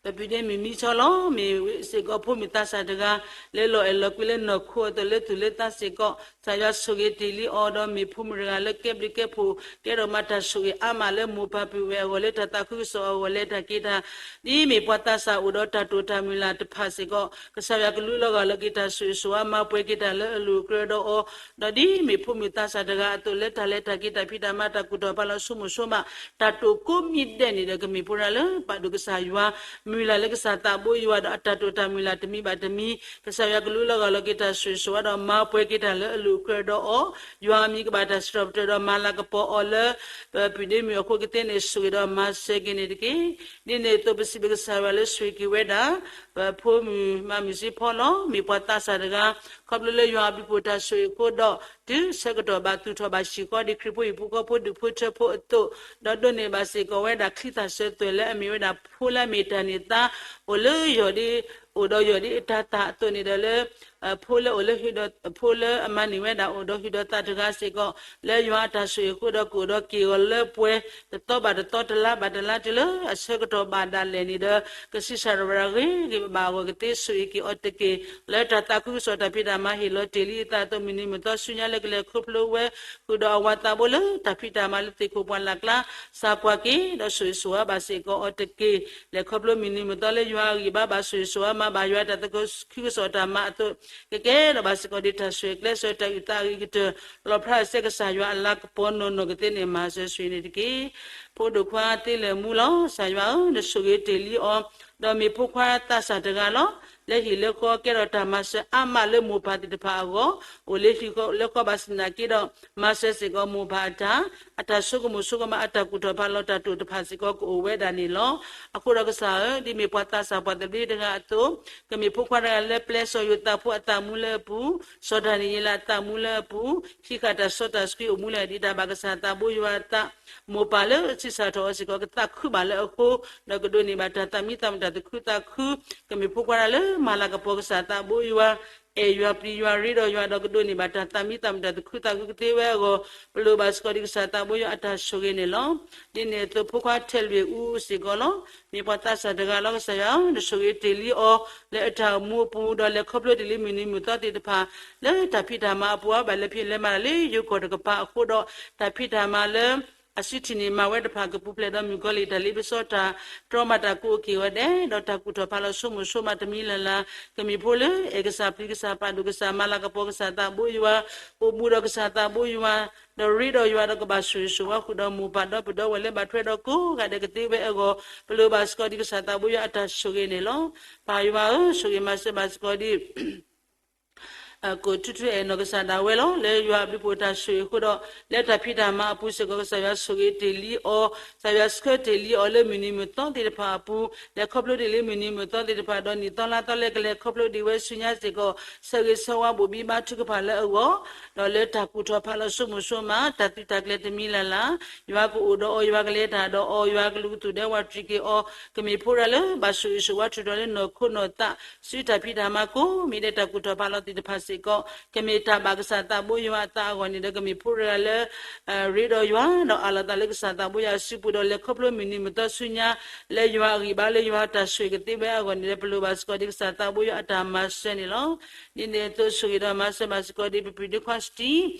ဒ် ပပုၢ်ဒ့မုၣ်မံဆီလီၤ. မ့ၢ်စ့ၢ်ကီးဖိမုၣ်သးစၢ်တဂၤ လၢလီၤအဲၣ်လီၤကွံလၢနီၢ်ခိအသိးလၢသူၣ်လၢသးစ့ၢ်ကီး ကစၢ်ယွၤဆိၣ်ဂ့ၤတ့ၢ်လံအီၤဒီးမ့ၢ်ဖိမုၣ်တဂၤလၢကဲဘျုးကဲဖှိၣ် ကဲထီၣ်မးတၢ်ဆိၣ်ဂ့ၤအါမးလၢမိၢ်ပၢ်ပုၢ်ဝဲၢ်အဂီၢ်လၢတၢ်သးခုကစီၣ်အဂီၢ်လၢတၢ်က့ၤတၢ် ဒ်မ့ၢ်ပှၤသးစၢ်အိၣ်ဒီးတၢ်တိာ်တၢ်မုၢ်လၢ်တဖၣ်စ့ၢ်ကီး ကစၢ်ယွၤကလူးလီၤဂာ်လီၤက့ၤတၢ်ဆိၣ်ဂ့ၤဆိၣ်ဝါမၤပှဲၤက့ၤတၢ်လၢအလိၤအကြၢးဒီးအီၤ ဒီးဒ်မ့ၢ်ဖိမုၣ်သးစၢ်တဂၤအသိးလၢတၢ်လဲၤတၢ်က့ၤတၢ်ဖံးတၢ်မၤတၢ်ကူၣ်ထီၣ်ဖးလီၤဆိကမိၣ်ဆိကမး တၢ်တိာ်ကိးမံၤဒဲးန့ၣ်ဒီးကမ့ၢ်ဖိရၤလၢပာ်ဒိၣ်ကစၢ်ယွၤ မုၢ်လၢ်လၢကစၢ်သးဘိယွၤဒီးအတၢ်တိာ်တၢ်မုၢ်လၢ်တမံၤဘၣ်တမံၤ ကစၢ်ယွၤကလူးလီၤဂာ်လီၤက့ၤတၢ်ဆိၣ်ဂ့ၤဆိၣ်ဝါဒီးမၤပှဲၤက့ၤတၢ်လၢအလိၤအကြၢးဒီးအီၤ ယွၤအမံၤကဘၣ်တၢ်စံးထီၣ်ပတြၢၤဒီးမၤလၤကပီၤအီၤလၢ ပပုၢ်ဒ့မုၣ်အဃိကသ့န့ၣ်ဆိၣ်ဂ့ၤဒီးမၤစၢၤက့ၤန့ၣ်တက့ၢ်. ဒ်န့ၣ်အသိးပစံးဘျုးကစၢ်ယွၤလၢဆိၣ်ဂ့ၤက့ၤဝဲဒၣ် ပဖိမုၣ်မၤမုၢ်စ့ဖီလီၤ. မ့ၢ်ပှၤသးစၢ်တဂၤ ခီဖျိလၢယွၤအဘျုးဖှိၣ်တၢ်ဆိၣ်ဂ့ၤအဃိဒီး တုၤဆၢကတီၢ်ဘၣ်သူၣ်ထီၣ်ဘၣ်ဟံၣ်ဃီဒ်ခရံာ်ဖိဟံၣ်ဖိဃီဖိဒူၣ်ဖိထၢဖိအသိး ဒီးဒိးန့ၢ်ဘၣ်စ့ၢ်ကီးဝဲဒၣ်ချံသၣ်စၢၤသွဲၣ်လၢအမ့ၢ်ဝဲဒၣ်ဖိလၢအမ့ၢ်တၢ်န့ၢ်သါ အိၣ်လၢယီၢ်ဒ် အိၣ်ဒီးယီၢ်ဒ်အတၤသၣ်အသိးန့ၣ်ဒီးလၢ ဖိလၢအိၣ်လၢ ဖိလၢအမၤန့ၢ်ဝဲဒၣ်အိၣ်ဒီးဟုၣ်ဒီးသးတဂၤစ့ၢ်ကီး လၢယွၤအတၢ်ဆိၣ်ဂ့ၤအဃိဒီးကအိၣ်ဒီးက့ၢ်ဂီၤလၢပှဲၤ တသီဘၣ်တသီတလါဘၣ်တလါတုၤလၢအဆၢကတီၢ်ဘၣ်ဒၣ်လဲာ်န့ၣ်ဒီး ကဆံးစၢ်ဒီးဝဲဒၣ်ဂ့ၤဂ့ၤဘၣ်ဘၣ်အဂီၢ်ကသ့ဆိၣ်ဂ့ၤက့ၤအီၤတက့ၢ်. လၢတၢ်သးခုကစီၣ်တၢ်ဖံးတၢ်မၤဟ့ၣ်လီၤတ့ၢ်လံအသးအသိးမုၢ်နံၤမုၢ်သီဆူညါလၢကလဲၤခီဖျိဝဲ ဃုာ်ဒီးအဝၤသးဘိလၢတၢ်ဖံးတၢ်မၤလၢသ့ၣ်ခိၣ်ပှၢ်လၢ်ကျါ ကစၢ်ကွၢ်က့ၤဒီးဆိၣ်ဂ့ၤဆိၣ်ဝါဘၣ်စ့ၢ်ကီးအီၤတက့ၢ်. လဲၤခီဖျိမုၢ်နံၤမုၢ်သီလၢယွၤအဂံၢ်ဘါဘၣ်ဆိၣ်ဂ့ၤဆိၣ်ဝါမၤဘၣ်ယွၤတၢ်သးခုကစီၣ်တၢ်မၤအသိး ကကဲထီၣ်ဘၣ်စ့ၢ်ကီးဒ်တၢ်ဆိၣ်ဂ့ၤကျဲးစၢးတၢ်အုၣ်သးအဂ့ၤကတၢၢ် လီၤဖျါစဲကစၢ်ယွၤအလၤကပီၤနီၢ်နီၢ်ကသ့န့ၣ် မၤစၢၤဆိၣ်ဂ့ၤန့ၣ်တက့ၢ်. ဖိဒိၣ်ခွါသ့လၢာ်မူလီၤ. ကစၢ်ယွၤဧၢ, နဆိၣ်ဂ့ၤတ့ၢ်လံအီၤ, ဒီးမ့ၢ်ဖိခွါသးစၢ်တဂၤလီၤ. လၢဟံၣ်လၢဃီကဲထီၣ်တၢ်မၤစၢၤအါမးလၢမိၢ်ပၢ်သ့ၣ်တဖၣ်အဂီၢ်, အိၣ်လၢဟံၣ်လၢဃီဘၣ်ဆၣ်သနာ်က့ဒီး မၤစၢၤစ့ၢ်ကီးမိၢ်ပၢ်အတၢ်, အတၢ်ဆိကမိၣ်ဆိကမး အတၢ်ကူၣ်ထီၣ်ဖးလီၤတၢ်တိာ်တဖၣ်စ့ၢ်ကီးကအိၣ်ဝဲဒၣ်န့ၣ်လီၤ. အဃိဒီးကစၢ်ဧၢ, ဒ်မ့ၢ်ပှၤသးစၢ်ပှၤသဘျ့တဂၤအသိး, ကမ့ၢ်ဖိခွါတဂၤလၢပျဲစီၤယိၤသးဖိအသးမူလၢအပူၤ, စီၤဒၤနံးယ့လးအသးမူလၢအပူၤ, ဟံးဃာ်တၢ်စီတၢ်ဆှံအိၣ်မူလၢဒ်တၢ်ဘၣ်ကစၢ်သးဘိယွၤအသး, မိၢ်ပၢ်လၢဆံးစၢ်ထီၣ်အီၤစ့ၢ်ကီး ကသးခုဘၣ်လၢအဃိ, ဒီးကဒိးန့ၢ်ဘၣ်တၢ်သးမံသးမုာ်တၢ်သးခုသးခု, ကမ့ၢ်ဖိခွါတဂၤလၢမၤလၤကပီၤကစၢ်သးဘိယွၤ, အဲၣ်ယွၤပျံၤယွၤရ့ဒီးယွၤဒီးကဒိးန့ၢ်ဘၣ်တၢ်သးမံသးမုာ်တၢ်သးခုသးခုကသ့ဝဲအဂီၢ်, ပလိၣ်ဘၣ်စ့ၢ်ကီးဒ်ကစၢ်သးဘိယွၤအတၢ်ဆိၣ်ဂ့ၤန့ၣ်လီၤ. ဒ်န့ၣ်အသိးဖိခွါထဲးလွံၢ်အူစ့ၢ်ကီးလီၤ. မ့ၢ်ပှၤသးစၢ်တဂၤလီၤ. ကစၢ်ယွၤဧၢ, နဆိၣ်ဂ့ၤတ့ၢ်လံအီၤ လၢအတၢ်အိၣ်မူအပူၤ, ဒီးလဲၤခီဖျိတ့ၢ်လံမုၢ်နံၤမုၢ်သီသ့ၣ်တဖၣ်, လၢတၢ်ဖံးတၢ်မၤအပူၤ ဘၣ်လဲၤဖံးလဲၤမၤတၢ်လၢယိၤကီၢ်တကပၤအဃိဒီး, တၢ်ဖံးတၢ်မၤလၢ အစုထံၣ်န့ၢ်မၤဝဲတဖၣ် ကပူၤဖျဲးဒီးမုၣ်ကီၤလံၢ်တၢ်လ့ပစီတၢ်တြီမၤတၢ်ကိးက့ၤဝဲဒဲး, ဒီးတၢ်ကူၣ်ထီၣ်ဖးလီၤဆိကမိၣ်ဆိကမးတမံၤလၢ်လၢ်, ကမ့ၢ်ဖိလၢအဲၣ်ကစၢ်ပျံၤကစၢ်ပာ်ဒိၣ်ကစၢ်မၤလၤကပီၤကစၢ်သးဘိယွၤ, အိၣ်မူဒီးကစၢ်သးဘိယွၤ, ဒီးရ့ဒီးယွၤဒီးကဘၣ်ဆိၣ်ဂ့ၤဆိၣ်ဝါဃုာ်ဒီးမိၢ်ပၢ်ဒီပုၢ်ဒီဝဲၢ်လၢ ဘၣ်ထွဲဒီးကိးဂၤဒဲးကသ့ဝဲအဂီၢ်, ပလိၣ်ဘၣ်စ့ၢ်ကီးဒ်ကစၢ်သးဘိယွၤအတၢ်ဆိၣ်ဂ့ၤန့ၣ်လီၤ. ပၢ်ယွၤဧၢ, ဆိၣ်ဂ့ၤမၤစၢၤဘၣ်စ့ၢ်ကီးဒ် ကိးထူထူအဲၣ်နီၢ်ကစၢ်ဒၣ်ဝဲလီၤ. လၢယွၤအဘျုးအဖှိၣ်တၢ်ဆိၣ်ဂ့ၤအဃိဒီး, လၢတၢ်ဖံးတၢ်မၤအပူၤစ့ၢ်ကီး ကစၢ်ယွၤဆိၣ်ဂ့ၤတ့ၢ်လံအီၤ, ကစၢ်ယွၤဆှၢတ့ၢ်လံအီၤလၢမုၢ်နံၤမုၢ်သီသ့ၣ်တဖၣ်အပူၤ, လဲၤခီဖျိတ့ၢ်လံမုၢ်နံၤမုၢ်သီသ့ၣ်တဖၣ်, ဒီးနံၣ်သီလါသီလၢကလဲၤခီဖျိဒံးဝဲဆူညါစ့ၢ်ကီး, ဆၢဂ့ၤဆၢဝါဘိၣ်ဘံဘါထုကဖၣ်လၢအဂီၢ်, ဒီးလၢတၢ်ကူၣ်ထီၣ်ဖးလီၤဆိကမိၣ်ဆိကမး တၢ်သုးတၢ်ကျဲၤတမံၤလၢ်လၢ်, ယွၤကအိၣ်ဒီးအီၤ, ယွၤကလဲၤတၢ်ဒီးအီၤ, ယွၤကလူးကသူၣ်ဒဲဝးတြံၤက့ၤအီၤ, ကမ့ၢ်ဖိတဂၤလၢဘၣ်ဆိၣ်ဂ့ၤဆိၣ်ဝါထုးထီၣ်လၢနီၢ်ခိနီၢ်သး စုတၢ်ဖံးတၢ်မၤကိးမံၤဒဲး တၢ်ကူၣ်ထီၣ်ဖးလီၤသ့ၣ်တဖၣ်စ့ၢ်ကီး, ကမ့ၢ်တၢ်ဘၣ်ကစၢ်သးဘိယွၤအသးအဂီၢ်န့ၣ်ဒီး ကမ့ၢ်ဖိတဂၤလၢ ရ့ဒီးယွၤ, ဒီးအးလီၤသးလၢကစၢ်သးဘိယွၤအစုပူၤ, ဒီးလဲၤခီဖျိမုၢ်နံၤမုၢ်သီဆူညါ, လၢယွၤအဂံၢ်ဘါလၢယွၤတၢ်ဆိၣ်ဂ့ၤကသ့ဝဲအဂီၢ်န့ၣ်ဒီး ပလိၣ်ဘၣ်စ့ၢ်ကီးဒ်ကစၢ်သးဘိယွၤအတၢ်မၤစၢၤန့ၣ်လီၤ. ဒ်န့ၣ်အသိးဆိၣ်ဂ့ၤဒီးမၤစၢၤဘၣ်စ့ၢ်ကီးဒ် ပပှၤဒုခွါစတံ,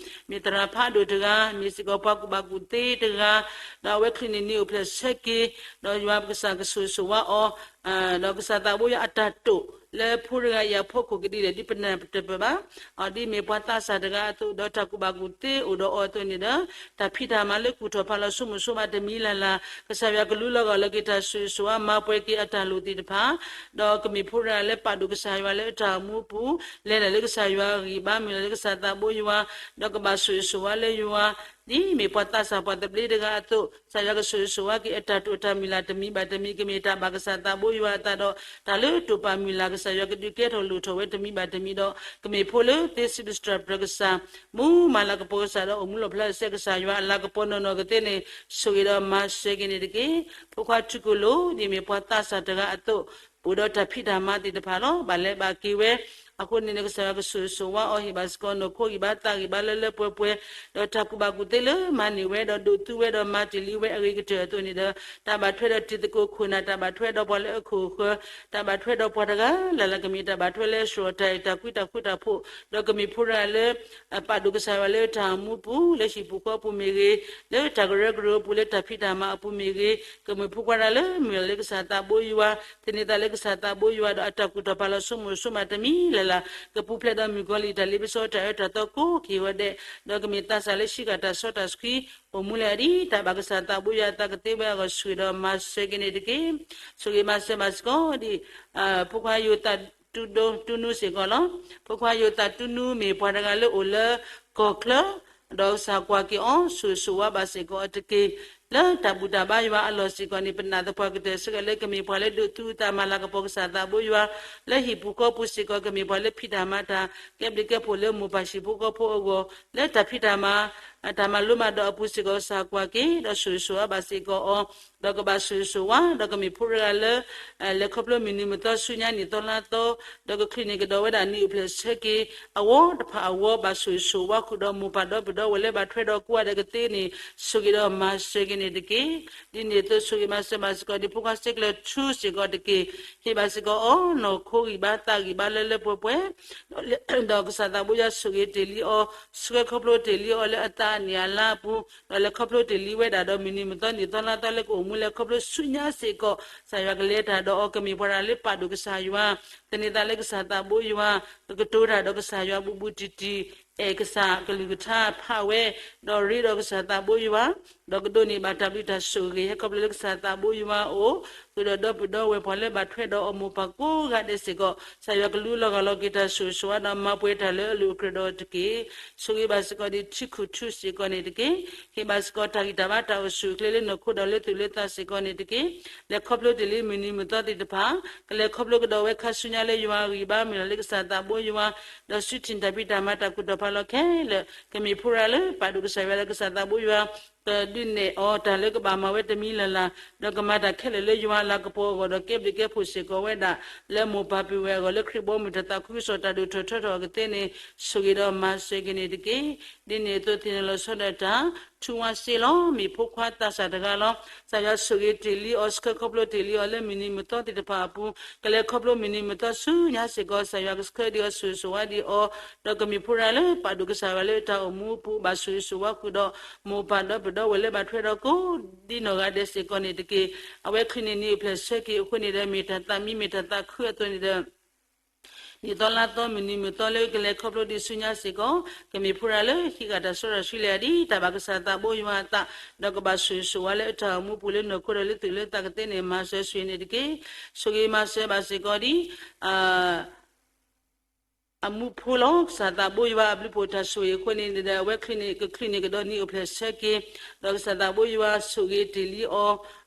မ့ၢ်သရၣ်ဖးဒိၣ်တဂၤ, မ့ၢ်စ့ၢ်ကီးပှၤကူၣ်ဘၣ်ကူၣ်သ့တဂၤ, ဒီးအဝဲချုးန့ၢ်နံၤအိၣ်ဖျဲၣ်ဆၢက့ၤ, ဒီးယွၤပကစၢ်ကဆိၣ်ဂ့ၤဆိၣ်ဝါအီၤ, ဒီးကစၢ်သးဘိယွၤအတၢ်တိာ်လၢဖိတဂၤအံၤအဖီခိၣ်ကဒံးဒဲး ဒ်ပနၢ်တပၢၢ်ဘၣ်, အဒ်မ့ၢ်ပှၤသးစၢ်တဂၤအသိး ဒီးတၢ်ကူၣ်ဘၣ်ကူၣ်သ့အိၣ်ဒီးအီၤအသိးန့ၣ်ဒီး, တၢ်ဖံးတၢ်မၤလၢကူၣ်ထီၣ်ဖးလီၤဆိကမိၣ်ဆိကမးတမံၤလၢ်လၢ်, ကစၢ်ယွၤကလူလီၤဂာ်လၢက့ၤတၢ်ဆိၣ်ဂ့ၤဆိၣ်ဝါမၤပှဲၤက့ၤအတၢ်လိၣ်သ့ၣ်တဖၣ်, ဒီးကမ့ၢ်ဖိတဂၤလၢပာ်ဒိၣ်ကစၢ်ယွၤလၢအတၢ်အိၣ်မူအပူၤ, လဲၤတၢ်လၢကစၢ်ယွၤအဂံၢ်ဘါ မုၢ်လၢ်လၢကစၢ်သးဘိယွၤ, ဒီးကဘၣ်ဆိၣ်ဂ့ၤဆိၣ်ဝါလၢယွၤ, ဒ်မ့ၢ်ပှၤသးစၢ်ပှၤသဘျ့တဂၤအသိး ကစၢ်ယွၤကဆိၣ်ဂ့ၤဆိၣ်ဝါက့ၤအတၢ်တိာ်တၢ်မုၢ်လၢ်တမံၤဘၣ်တမံၤ, ကမ့ၢ်တၢ်ဘၣ်ကစၢ်သးဘိယွၤအသးဒီး တၢ်လၢတိာ်ပာ်မုၢ်လၢ် ကစၢ်ယွၤကဒုးကဲထီၣ်လိၣ်ထီၣ်ဝဲတမံၤဘၣ်တမံၤဒီး ကမ့ၢ်ဖိလၢသ့စံးပတြၢၤပတြၢၤကစၢ် မူမၤလၤကပီၤကစၢ်ဒီးအိၣ်မူလီၢ်ဖျါစဲကစၢ်ယွၤအလၤကပီၤနီၢ်နီၢ်ကသ့န့ၣ် ဆိၣ်ဂ့ၤဒီးမၤစၢၤက့ၤန့ၣ်တက့ၢ်. ဖိခွါထူကလိာ် ဒ်မ့ၢ်ပှၤသးစၢ်တဂၤအသိး အိၣ်ဒီးတၢ်ဖံးတၢ်မၤသ့ၣ်တဖၣ်လီၤ. ဘၣ်လဲၤဘၣ်က့ၤဝဲ အဃိန့ၣ်န့ၣ် ကစၢ်ယွၤကဆိၣ်ဂ့ၤဆိၣ်ဝါအီၤ ဟ့ၣ်ဘၣ်စ့ၢ်ကီးနီၢ်ခိဂံၢ်ဘါသးဂံၢ်ဘါလၢလၢပှဲၤပှဲၤ, ဒီးတၢ်ကူၣ်ဘၣ်ကူၣ်သ့လၢမၤန့ၢ်ဝဲဒီးဒိးသူဝဲဒီးမၤတ့ၢ်လံဝဲအဂ့ၤကတၢၢ်အသိးန့ၣ်ဒီး တၢ်ဘၣ်ထွဲဒီးတံၤသကိးခိၣ်နၢ် တၢ်ဘၣ်ထွဲဒီးပှၤလၢအခိၣ်အဃၢၤ, တၢ်ဘၣ်ထွဲဒီးပှၤတဂၤလၢ်လၢ် ကမ့ၢ်တၢ်ဘၣ်ထွဲလၢစှီၤတၢ်အဲၣ်တၢ်ကွံတၢ်ဃူတၢ်ဖိး, ဒီးကမ့ၢ်ဖိတဂၤလၢ ပာ်ဒိၣ်ကစၢ်ယွၤလၢတၢ်အိၣ်မူအပူၤ လၢဟံၣ်ပူၤဃီပူၤမ့ၢ်ဂ့ၤ, လၢတၢ်ကရၢကရိအပူၤ လၢတၢ်ဖံးတၢ်မၤအပူၤမ့ၢ်ဂ့ၤ, ကမ့ၢ်ဖိခွါတဂၤလၢမုၢ်လၢ်လၢကစၢ်သးဘိယွၤ, သန့ၤသးလၢကစၢ်သးဘိယွၤ ဒီးအတၢ်ကူၣ်ထီၣ်ဖးလီၤဆိကမိၣ်ဆိကမးတမံၤလၢ်လၢ်, ကပူၤဖျဲးဒီးမုၣ်ကီၤလံၢ်တၢ်လ့ပစီတၢ်အၢတၢ်သီကိးက့ၤဝဲဒဲး, ဒီးကမ့ၢ်သးစၢ်လၢဟံးဃာ်တၢ်စီတၢ်ဆှံ အိၣ်မူလၢအဒံးတၢ်ဘၣ်ကစၢ်သးဘိယွၤအသးကသ့ဝဲအဂီၢ် ဆိၣ်ဂ့ၤဒီးမၤစၢၤက့ၤန့ၣ်တက့ၢ်. ဆိၣ်ဂ့ၤမၤစၢၤဘၣ်စ့ၢ်ကီးဒ် ဖိခွါယိၤသးတူဒိ တူနူစ့ၢ်ကီးလီၤ. ဖိခွါယိၤသးတူနူမ့ၢ်ပှၤတဂၤလၢအိၣ်လၢကီၢ်ချၢ, ဒီးကစၢ်ကွၢ်က့ၤအီၤ ဆိၣ်ဂ့ၤဆိၣ်ဝါဘၣ်စ့ၢ်ကီးအီၤတက့ၢ်. လၢတၢ်ဘူၣ်တၢ်ဘါယွၤအလီၢ်စ့ၢ်ကီးန့ၣ် ပနာ်သပှၢ်ကတၢၢ်ဆၢကတီၢ်လၢကမ့ၢ်ပှၤလၢဒိးသူအသးမၤလၤကပီၤကစၢ်သးဘိယွၤ, လၢဟံၣ်ပူၤဃီပူၤစ့ၢ်ကီး ကမ့ၢ်ပှၤလၢဖံးတၢ်မၤတၢ် ကဲဘျုးကဲဖှိၣ်လၢမိၢ်ပၢ်ဟံၣ်ဖိဃီဖိအဂီၢ်, လၢတၢ်ဖံးတၢ်မၤ တၢ်မၤလိမၤဒိးအပူၤစ့ၢ်ကီး ကစၢ်ကွၢ်က့ၤ ဒီးဆိၣ်ဂ့ၤဆိၣ်ဝါဘၣ်စ့ၢ်ကီးအီၤ, ဒီးကဘၣ်ဆိၣ်ဂ့ၤဆိၣ်ဝါ ဒီးကမ့ၢ်ဖိတဂၤလၢ လဲၤခီဖျိမုၢ်နံၤမုၢ်သီဆူညါနံၣ်သီလါသီ, ဒီးကချုးန့ၢ်ကဒီးဝဲဒၣ်နံၣ်အိၣ်ဖျဲၣ်ဆၢက့ၤ အဝီတဖၣ်အဝီ ဘၣ်ဆိၣ်ဂ့ၤဆိၣ်ဝါဃုာ်ဒီးမိၢ်ပၢ်ဒီပုၢ်ဒီဝဲၢ်လၢဘၣ်ထွဲဒီးကိးဂၤဒဲးကသ့န့ၣ် ဆိၣ်ဂ့ၤဒီးမၤစၢၤက့ၤန့ၣ်တက့ၢ်. ဒ်န့ၣ်အသိးဆိၣ်ဂ့ၤမၤစၢၤဘၣ်စ့ၢ်ကီးဒ်ဖိခွါစ့ကျၢၤထူစ့ၢ်ကီးတက့ၢ်. ဟ့ၣ်ဘၣ်စ့ၢ်ကီးအီၤ နီၢ်ခိဂံၢ်ဘါသးဂံၢ်ဘါလၢလၢပှဲၤပှဲၤ ဒီးကစၢ်သးဘိယွၤဆိၣ်ဂ့ၤတ့ၢ်လံအီၤ, ဆှၢခီဖျိတ့ၢ်လံအီၤလၢအသးအနံၣ်အလါအပူၤ, ဒီးလဲၤခီဖျိတ့ၢ်လံဝဲဒၣ်ဒီးမုၢ်နံၤမုၢ်သီနံၣ်သီလါသီလၢကအိၣ်မူလဲၤခီဖျိဆူညါစ့ၢ်ကီး, ကစၢ်ယွၤကလဲၤတၢ်ဒီးအီၤ ကမ့ၢ်ပှၤတဂၤလၢပာ်ဒိၣ်ကစၢ်ယွၤ, သန့ၤသးလၢကစၢ်သးဘိယွၤ, ကကတိၤတၢ်ဒီးကစၢ်ယွၤဘူးဘူးတံၢ်တံၢ်, အဲၣ်ကစၢ်ကလုၢ်ကထါဖးဝဲ, ဒီးရ့ဒီးကစၢ်သးဘိယွၤ, ဒီးကဒိးန့ၢ်ဘၣ်တၢ်ဘျုးတၢ်ဆိၣ်ဂ့ၤ ဟဲခီဖျိလၢကစၢ်သးဘိယွၤအအိၣ်, ဃုာ်ဒီးဒီပုၢ်ဒီဝဲၢ်ပှၤလၢဘၣ်ထွဲဒီးအီၤမိၢ်ပၢ်ကိးဂၤဒဲးစ့ၢ်ကီး, ကစၢ်ယွၤကလူလီၤဂာ်လီၤက့ၤတၢ်ဆိၣ်ဂ့ၤဆိၣ်ဝါဒီးမၤပှဲၤတၢ်လၢအလိၤအကြၢးဒီးတက့ၢ်. ဆိၣ်ဂ့ၤဘၣ်စ့ၢ်ကီးဒ်ထံခုၣ်ထူစ့ၢ်ကီးန့ၣ်တက့ၢ်. ဟ့ၣ်ဘၣ်စ့ၢ်ကီးတၢ်ဂံၢ်တၢ်ဘါတၢ်အိၣ်ဆူၣ်အိၣ်ချ့လၢနီၢ်ခိဒီးလၢသူၣ်လၢသးစ့ၢ်ကီးန့ၣ်တက့ၢ်. လဲၤခီဖျိတ့ၢ်လံမုၢ်နံၤမုၢ်သီသ့ၣ်တဖၣ်, ကလဲၤခီဖျိကဒီးဝဲခါဆူညါလၢယွၤအဂံၢ်ဘါမုၢ်လၢ်လၢကစၢ်သးဘိယွၤ, ဒီးစုထံၣ်တၢ်ဖံးတၢ်မၤတၢ်ကူၣ်တၢ်ဖးလီၤခဲလၢာ်, ကမ့ၢ်ဖိရၤလၢပာ်ဒိၣ်ကစၢ်ယွၤဒီးကစၢ်သးဘိယွၤ ကဒုးနဲၣ်အီၤတၢ်လၢကဘၣ်မၤဝဲတမံၤလၢ်လၢ်, ဒီးကမၤတၢ်ခဲလၢာ်လၢယွၤအလၤကပီၤအဂီၢ် ဒီးကဲဘျုးကဲဖှိၣ်စ့ၢ်ကီးဝဲဒၣ်လၢမိၢ်ပၢ်ပုၢ်ဝဲၢ်အဂီၢ် လၢခရံာ်ဘီမုၢ်တၢ်သးခုကစီၣ်တၢ်ဒိၣ်ထီၣ်ထီထီၣ်အကသ့န့ၣ် ဆိၣ်ဂ့ၤဒီးမၤစၢၤက့ၤန့ၣ်တက့ၢ်. ဒ်န့ၣ်အသိးသ့ၣ်နီၣ်လီၤဆီဒီးတၢ် ထူဝါစ့လီၤ. မ့ၢ်ဖိခွါသးစၢ်တဂၤလီၤ. ကစၢ်ယွၤဆိၣ်ဂ့ၤတ့ၢ်လံအီၤ ဆှၢခီဖျိတ့ၢ်လံအီၤလၢမုၢ်နံၤမုၢ်သီသ့ၣ်တဖၣ်အပူၤ, ကလဲၤခီဖျိမုၢ်နံၤမုၢ်သီဆူညါစ့ၢ်ကီး ကစၢ်ယွၤကဆှၢဒံးအီၤဆိၣ်ဂ့ၤဆိၣ်ဝါဒံးအီၤ, ဒီးကမ့ၢ်ဖိရၤလၢပာ်ဒိၣ်ကစၢ်ယွၤလၢတၢ်အိၣ်မူအပူၤ ဘၣ်ဆိၣ်ဂ့ၤဆိၣ်ဝါဃုာ်ဒီး မိၢ်ပၢ်ဒီပုၢ်ဒီဝဲၢ်လၢဘၣ်ထွဲဒီးကိးဒ်နီၢ်ဂၤဒဲးစ့ၢ်ကီးန့ၣ်တက့ၢ်. အဝဲချံန့ၣ်နံၤအိၣ်ဖျဲၣ်ဆၢက့ၤအဃိန့ၣ်ဒီး မ့ၢ်တၢ်သးမံမ့ၢ်တၢ်သးခုအသိးန့ၣ်ဒီး နံၣ်သီလါသီမုၢ်နံၤမုၢ်သီလၢကလဲၤခီဖျိဒံးဆူညါစ့ၢ်ကီး ကမ့ၢ်ဖိရၤလၢဟံးဃာ်တၢ်စီတၢ်ဆှံလၢအဒံး တၢ်ဘၣ်ကစၢ်သးဘိယွၤအသး, ဒီးကဘၣ်ဆိၣ်ဂ့ၤဆိၣ်ဝါလၢအတၢ်အိၣ်မူပူၤလၢနီၢ်ခိဒီးလၢသူၣ်လၢသးကသ့န့ၣ် မၤစၢၤဆိၣ်ဂ့ၤန့ၣ်တက့ၢ်. ဆိၣ်ဂ့ၤမၤစၢၤဘၣ်စ့ၢ်ကီးဒ် အမူဖိလီၤ. ကစၢ်သးဘိယွၤအဘျုးဖှိၣ်တၢ်ဆိၣ်ဂ့ၤအဃိန့ၣ်ဒီး အဝဲချံန့ၣ်ကချံန့ၣ်ကဒီးနံၤအိၣ်ဖျဲၣ်ဆၢက့ၤ, ဒီးကစၢ်သးဘိယွၤဆိၣ်ဂ့ၤတ့ၢ်လံအီၤ,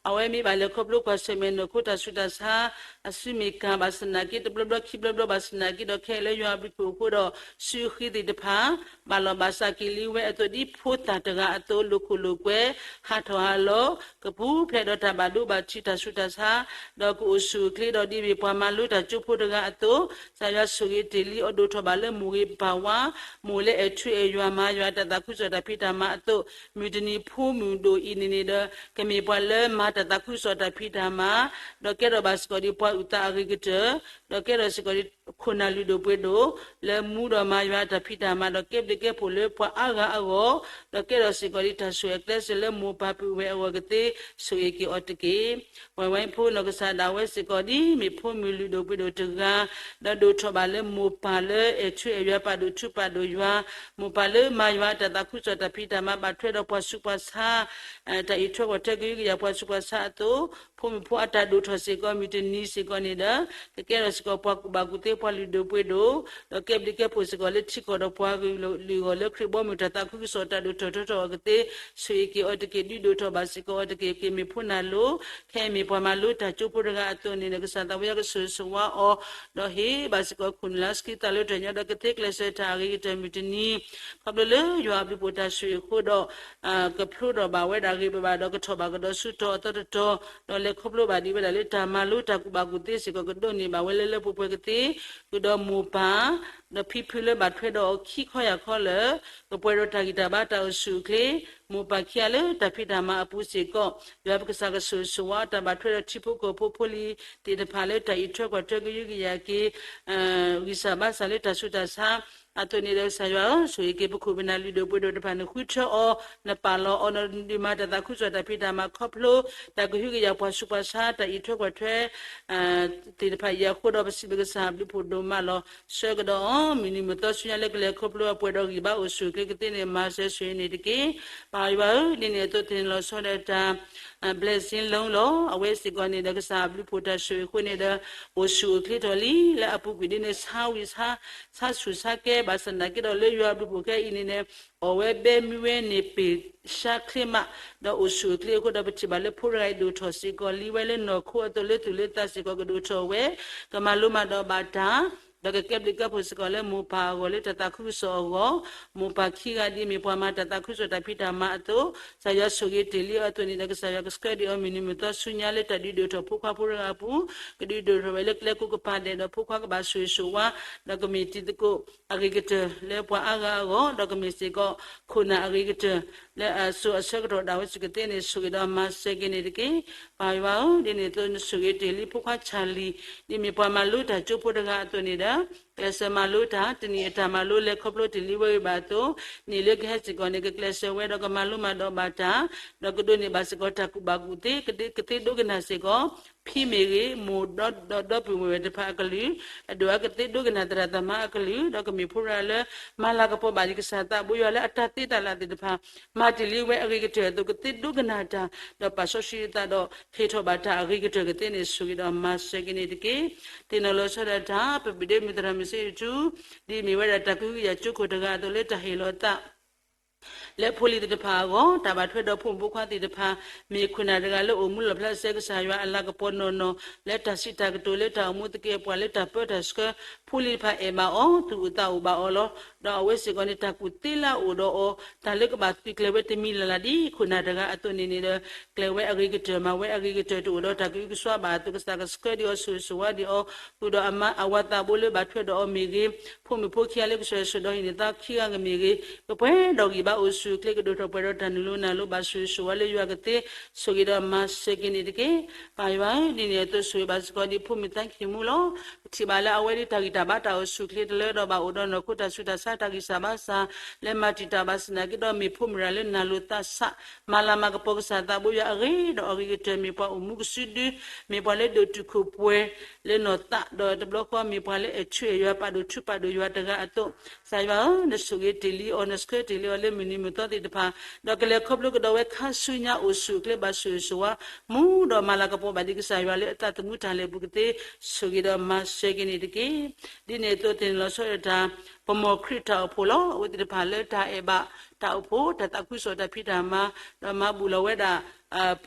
အဝဲမ့ၢ်ဘၣ်လဲၤခီဖျိကွၢ်ဆၢၣ်မဲာ်နီၢ်ခိတၢ်ဆူးတၢ်ဆါ အစုမ့ၢ်ကၤဘၣ်ဆၣ်သနာ်က့ တဘျီဘျီခံဘျီဘျီဘၣ်ဆၣ်သနာ်က့ဒီး ခဲအံၤလၢယွၤအဘျုးဖှိၣ်အဃိဒီး စုအဃ့သ့ၣ်တဖၣ် ဘၣ်လီၤဘၣ်စးက့ၤလံဝဲအသိးဒ်ဖိသၣ်တဂၤအသိး လိာ်ခိၣ်လိာ်ကွဲ ဟးထီၣ်ဟးလီၤ ကပူၤဖျဲးဒီးတၢ်ဘၣ်ဒိဘၣ်ထံးတၢ်ဆူးတၢ်ဆါ ဒီးကအိၣ်ဆူၣ်အိၣ်ချ့ဒီးဒ်မ့ၢ်ပှၤမၤလိတၢ်ကၠိဖိတဂၤအသိး, ကစၢ်ယွၤဆိၣ်ဂ့ၤတ့ၢ်လံအီၤဒိၣ်ထီၣ်ဘၣ်လၢမိၢ်ဂ့ၤပၢ်ဝါ, မိၢ်လၢအဲၣ်ထူအဲၣ်ယွၤမၤယွၤတၢ်သးခုကစီၣ်တၢ်ဖံးတၢ်မၤအသိး, မုၢ်တနံၤဖိမုၣ်ဒိၣ်အံၤန့ၣ်န့ၣ်ဒီး ကမ့ၢ်ပှၤလၢမၤတၢ်သးခုကစီၣ်တၢ်ဖံးတၢ်မၤ, ဒီးကဲထီၣ်ဘၣ်စ့ၢ်ကီးဒ်ပှၤအုၣ်သးအဂ့ၤကတၢၢ်, ဒီးကဲထီၣ်စ့ၢ်ကီးဒ်ခိၣ်နၢ်လုၢ်ဒိၣ်ပှ့ၤဒိၣ် လၢမူဒီးမၤယွၤတၢ်ဖံးတၢ်မၤ ဒီးကဲဘျုးကဲဖှိၣ်လၢပှၤအါဂၤအဂီၢ်, ဒီးကဲထီၣ်စ့ၢ်ကီးဒ်တၢ်ဆိၣ်ဂ့ၤအကျဲးစၢးလၢမိၢ်ပၢ်ပုၢ်ဝဲၢ်အဂီၢ်ကသ့ ဆိၣ်ဂ့ၤက့ၤအီၤတက့ၢ်. ဝဲဝဲဖိနီၢ်ကစၢ်ဒၣ်ဝဲစ့ၢ်ကီးဒ်မ့ၢ်ဖိမုၣ်လုၢ်ဒိၣ်ပှ့ၤဒိၣ်တဂၤ, ဒီးဒိၣ်ထီၣ်ဘၣ်လၢမိၢ်ပၢ်လၢအဲၣ်ထူအဲၣ်ယွၤပာ်ဒိၣ်ထူပာ်ဒိၣ်ယွၤ, မိၢ်ပၢ်လၢမၤယွၤတၢ်သးခုကစီၣ်တၢ်ဖံးတၢ်မၤ ဘၣ်ထွဲဒီးပှၤဆူးပှၤဆါ တၢ်အံးထွဲကွၢ်ထွဲကဟုကယာ်ပှၤဆူးပှၤဆါအသိး, ဖိမုၣ်ဖိအတၢ်ဒိၣ်ထီၣ်စ့ၢ်ကီး မုၢ်တနံၤစ့ၢ်ကီးန့ၣ်ဒီး ကကဲထီၣ်စ့ၢ်ကီးပှၤကူၣ်ဘၣ်ကူၣ်သ့ ပှၤလုၢ်ဒိၣ်ပှ့ၤဒိၣ်, ဒီးကဲဘျုးကဲဖှိၣ်စ့ၢ်ကီးလၢထံကီၢ်ဒီးပှၤဂုာ်လုၢ်အဂီၢ် လၢခရံာ်ဘီမုၢ်တၢ်သးခုကစီၣ်တၢ်ဒိၣ်ထီၣ်ထီထီၣ်အဂီၢ်ကသ့ ဆိၣ်ဂ့ၤက့ၤအီၤတက့ၢ်. ဒုးဒိၣ်ထီၣ်ဘၣ်စ့ၢ်ကီးအီၤတက့ၢ်. ကမ့ၢ်ဖိနၢ်လိၤ ခဲအံၤမ့ၢ်ပှၤမၤလိတၢ်ကၠိဖိတဂၤအသိးန့ၣ်ဒီး ကစၢ်သးဝဲယွၤကဆိၣ်ဂ့ၤဆိၣ်ဝါအီၤ, ဒီးဟ့ၣ်ဘၣ်စ့ၢ်ကီးခိၣ်နူာ်လၢအဆှံသးလၢတၢ်ညီ ဒီးကသ့ကျဲးစၢးတၢ်အဂ့ၤကတၢၢ်မုၢ်တနံၤ ခီဖျိလၢယွၤအဘျုးဖှိၣ်တၢ်ဆိၣ်ဂ့ၤအဃိဒီး ကဖျိထီၣ်ဘၣ်ဝဲဒၣ်ဂ့ၤဘၣ်ဘၣ်ဒီး ကထီၣ်ဘၣ်ကဒီးဆူတီၤအသီတတီၤ, ဒီးလဲၤခီဖျိဘၣ်ဒံးဝဲဒၣ်လၢတၢ်မၤလိတၢ်ကူၣ်ဘၣ်ကူၣ်သ့စ့ၢ်ကီး ကဒိးန့ၢ်ဘၣ်ဝဲလၢလၢပှဲၤပှဲၤကသ့, ဃုာ်ဒီးမိၢ်ပၢ် ဒီးဖံဖုလၢဘၣ်ထွဲဒီးအီၤခံခီယၢ်ခီလၢ ကပှဲၤဒီးတၢ်ဂံၢ်တၢ်ဘါတၢ်အိၣ်ဆူၣ်အိၣ်ချ့, မိၢ်ပၢ်ခံဂၤလၢတၢ်ဖံးတၢ်မၤအပူၤစ့ၢ်ကီး, ယွၤပကစၢ်ကဆိၣ်ဂ့ၤဆိၣ်ဝါအီၤ တၢ်ဘၣ်ထွဲဒီးထံဖိကီၢ်ဖိဖိလံၤသ့ၣ်တဖၣ်လၢတၢ်အံးထွဲကွၢ်ထွဲကဟုကယာ်က့ၤ ဂံၢ်စၢ်ဘါစၢ်လၢတၢ်ဆူးတၢ်ဆါ အသိးန့ၣ်ဒီး ကစၢ်ယွၤဧၢ, ဆိၣ်ဂ့ၤက့ၤပခိၣ်ပနၢ်လုၢ်ဒိၣ်ပှ့ၤဒိၣ်တဖၣ်န့ၣ် ဃုထၢအီၤ, နပာ်လီၤအီၤ, နဒုးမၤတၢ်သးခုကစီၣ်တၢ်ဖံးတၢ်မၤခီဖျိ တၢ်ကဟုကယာ်ပှၤဆူးပှၤဆါ တၢ်အံးထွဲကွၢ်ထွဲ သ့ၣ်တဖၣ်အံၤအဃိဒီး ပစံးဘျုးကစၢ်အဘျုးဖှိၣ်ဒိၣ်မးလီၤ. ဆှၢကဒီးအီၤ မုၢ်နံၤမုၢ်သီဆူညါလၢကလဲၤခီဖျိအပှဲၤဒီးဂံၢ်ဘါအိၣ်ဆူၣ်အိၣ်ချ့ကသ့န့ၣ် မၤစၢၤဆိၣ်ဂ့ၤန့ၣ်တက့ၢ်. ပၢ်ယွၤဧၢ, ဒ်န့ၣ်အသိးသ့ၣ်နီၣ်လီၤဆီဒီး တၢ် blessing လီၤ. အဝဲစ့ၢ်ကီးန့ၣ်ဒီး ကစၢ်အဘျုးဖှိၣ်တၢ်ဆိၣ်ဂ့ၤအဃိန့ၣ်ဒီး အိၣ်ဆူၣ်အိၣ်ချ့ထီၣ်လံ လၢအပူၤကွံာ်ဒ်န့ၣ် ဆါဝံၤဆါ ဆါဆူၣ်ဆါကဲ ဘၣ်ဆၣ်သနာ်က့ဒီးလၢယွၤအဘျုးဖှိၣ်ခဲအံၤန့ၣ်န့ၣ် အီၣ်ဝဲဘဲမုၢ်ဝဲန့ၣ် ပ့ၢ်ဆါချ့မး, ဒီးအိၣ်ဆူၣ်အိၣ်ချ့အဃိဒီး ပထံၣ်ဘၣ်လၢဖိတဂၤအံၤဒိၣ်ထီၣ်စ့ၢ်ကီးလံဝဲလၢနီၢ်ခိအသိးလၢသူၣ်လၢသးစ့ၢ်ကီးကဒိၣ်ထီၣ်ဝဲ, ကမၤလိမၤဒိးဘၣ်တၢ် ဒီးကကဲဘျုးကဲဖှိၣ်စ့ၢ်ကီးလၢမိၢ်ပၢ်အဂီၢ်လၢတၢ်သးခုကစီၣ်အဂီၢ်, မိၢ်ပၢ်ခံဂၤဒ်မ့ၢ်ပှၤမၤတၢ်သးခုကစီၣ်တၢ်ဖံးတၢ်မၤအသိး, ကစၢ်ယွၤဆိၣ်ဂ့ၤတ့ၢ်လံအသိးန့ၣ်ဒီး ကစၢ်ယွၤကဆှၢဒံးအီၤမုၢ်နံၤမုၢ်သီဆူညါလၢတၢ်ဒုးဒိၣ်ထီၣ်ဖိခွါဖိတဂၤအပူၤ, ကဒုးဒိၣ်ထီၣ်ဝဲလၢကျဲကိးကပၤဒဲးဒီးဖိခွါကဘၣ်ဆိၣ်ဂ့ၤဆိၣ်ဝါ, ဒီးကမ့ၢ်တံၤသကိးအဂ့ၤကတၢၢ်လၢပှၤအါဂၤအဂီၢ်, ဒီးကမ့ၢ်စ့ၢ်ကီး ခိၣ်နၢ်အဂ့ၤကတၢၢ် လၢအစိၤအဆၢကတီၢ်ဒၣ်ဝဲစ့ၢ်ကီးသ့န့ၣ် ဆိၣ်ဂ့ၤဒီးမၤစၢၤက့ၤန့ၣ်တက့ၢ်. ပၢ်ယွၤဧၢ, ဒ်န့ၣ်အသိးနဆိၣ်ဂ့ၤတ့ၢ်လံဖိခွါဆၣ်လံၤ, ဒ်မ့ၢ်ပှၤမၤလိတၢ်ကၠိဖိတဂၤအသိးန့ၣ်ဒီး ကျဲးစၢးမၤလိတၢ်, တနံၤအတၢ်မၤလိလဲၤခီဖျိတ့ၢ်လံဝဲဘၣ်အသိး, နံၣ်လၢကဟဲစ့ၢ်ကီးန့ၣ် ကကျဲးစၢးဝဲဒီးကမၤလိမၤဒိးဘၣ်တၢ်, ဒီးကဒိးန့ၢ်ဘၣ်စ့ၢ်ကီးတၢ်ကူၣ်ဘၣ်ကူၣ်သ့, ကသ့ဒိကနၣ်စ့ၢ်ကီး ဖံမ့ၢ်ဂ့ၤ, မိၢ်ဒီးဒီပုၢ်ဝဲၢ်တဖၣ်အကလုၢ်, အဒိၣ်အကသ့ဒိကနၣ်သရၣ်သမါအကလုၢ်, ဒီးကမ့ၢ်ဖိရၤလၢ မၤလၤကပီၤဘၣ်ဒံးကစၢ်သးဘိယွၤလၢအတၢ်သ့တၢ်လၢ်သ့ၣ်တဖၣ်, မၤတ့ၢ်လံဝဲအဂ့ၤကတၢၢ်အသိး ကသ့ဒိကနၣ်တၢ်, ဒီးပာ်စီဆှံအသးဒီး ဟ့ၣ်ထီၣ်ဘၣ်တၢ်အဂ့ၤကတၢၢ်ကသ့န့ၣ် ဆိၣ်ဂ့ၤဒီးမၤစၢၤက့ၤန့ၣ်တက့ၢ်. သ့ၣ်နီၣ်လီၤဆီဒၣ်တၢ် ပပဒ့မုၢ်သရၣ်မုၣ်စ့ယထူ, ဒ်မ့ၢ်ဝဲဒၣ်တၢ်ကဟုကယာ်ကၠိခိၣ်တဂၤအသိးလၢတၢ်ဟ့ၣ်လီၤသး လၢဖိလံၤသ့ၣ်တဖၣ်အဂီၢ်, တၢ်ဘၣ်ထွဲဒီးဖိမုၣ်ဖိခွါသ့ၣ်တဖၣ်, မ့ၢ်ခိၣ်နၢ်တဂၤလၢအိၣ်မူလီၣ်ဖျါစဲကစၢ်ယွၤအလၤကပီၤနီၢ်နီၢ်, လၢတၢ်စံးတၢ်ကတိၤလၢတၢ်အိၣ်မူသကဲးပှၤလၢတၢ်ပၢတၢ်ဆှၢ, ဖိလံၤတဖၣ်အဲၣ်ဘၣ်အီၤ, သူၣ်အိၣ်သးအိၣ်ဘၣ်အီၤလီၤ. ဒီးအဝဲစ့ၢ်ကီးန့ၣ် တၢ်ကူၣ်သ့လၢအအိၣ်ဒီးအီၤ, တၢ်လၢကဘၣ်သုးကျဲၤဝဲတမံၤလၢ်လၢ်ဒ်ခိၣ်နၢ်တဂၤအသိးန့ၣ်န့ၣ်ဒီး ကျဲၤဝဲအဂ့ၤကတၢၢ် မၤဝဲအဂ့ၤကတၢၢ် တအိၣ်ဒီးတၢ်ကအုကစွါဘၣ်အသိး ကစၢ်ကဆှၢဒံးအီၤ ဆိၣ်ဂ့ၤဆိၣ်ဝါဒံးအီၤ, ဃုာ်ဒီးအဝၤသးဘိလၢဘၣ်ထွဲဒီးအီၤမ့ၢ်ဂ့ၤ, ဖိမုၣ်ဖိခံဂၤလၢကစၢ်ယွၤဆိၣ်ဒီးဟံးန့ၢ်သါခံဂၤကမ့ၢ်ဂ့ၤ, ကပှဲၤဒီးဂံၢ်ဘါအိၣ်ဆူၣ်အိၣ်ချ့ ကဒိၣ်ထီၣ်ပှဲၤဒီးတၢ်နုာ်လီၤနုာ်လီၤဘၣ် ဆိၣ်ဂ့ၤဆိၣ်ဝါလၢယွၤကသ့, ဆိၣ်ဂ့ၤဒီးမၤစၢၤက့ၤန့ၣ်တက့ၢ်. ပၢ်ယွၤဧၢ, ဒ်န့ၣ်အသိးဆိၣ်ဂ့ၤဘၣ်စ့ၢ်ကီးဒ်ဖိမုၣ်သၣ်ခံမူလီၤ. ပထံၣ်ဘၣ်လၢအဝဲဒ်တၢ်ဂံၢ်တၢ်ဘါတၢ်အိၣ်ဆူၣ်အိၣ်ချ့တလၢဒီးဘၣ်အိၣ်ဒီးနီၢ်ခိတၢ်ဆူးတၢ်ဆါတၢ်ဂံၢ်စၢ်ဘါစၢ် လၢမၤတံာ်တာ်ဘၣ်ဆၣ်သနာ်က့ဒီးမ့ၢ်ဖိမုၣ်ရၤလၢနၢ်လိာ်သးဆး, မၤလၤမၤကပီၤကစၢ်သးဘိယွၤအဂ့ၤဒီးအဂ့ၤကတၢၢ် မ့ၢ်ပှၤအိၣ်မူကစုဒု, မ့ၢ်ပှၤလၢဒိၣ်တုာ်ခိၣ်ပှဲၤ လၢနီၢ်သး ဒီးတဘျီဃီမ့ၢ်ပှၤလၢအဲၣ်ထူအဲၣ်ယွၤ ပာ်ဒိၣ်ထူပာ်ဒိၣ်ယွၤတဂၤအသိး, ကစၢ်ယွၤဧၢ, နဆိၣ်ဂ့ၤတ့ၢ်လံအီၤ နဆှၢတ့ၢ်လံအီၤလၢမုၢ်နံၤမုၢ်သီသ့ၣ်တဖၣ်, ဒီးကလဲၤခီဖျိကဒီးဝဲခါဆူညါအိၣ်ဆူၣ်အိၣ်ချ့ဘၣ်ဆိၣ်ဂ့ၤဆိၣ်ဝါ မူဒီးမၤလၤကပီၤဘၣ်ဒံးကစၢ်ယွၤလၢအသးသမူတၢ်လဲၤပူၤကသ့, ဆိၣ်ဂ့ၤဒီးမၤစၢၤက့ၤန့ၣ်တက့ၢ်. ဒ်န့ၣ်အသိးသ့ၣ်နီၣ်လီၤဆီဒၣ်တၢ် ပမိၢ်ခရံာ်တၢ်အိၣ်ဖှိၣ်လီၤ. အဝဲသ့ၣ်တဖၣ်လၢတၢ်အဲၣ်ဘၣ်တၢ်အိၣ်ဖှိၣ် တၢ်သးခုကစီၣ်တၢ်ဖံးတၢ်မၤ, ဒီးမၤဘူၣ်လီၤဝဲဒၣ်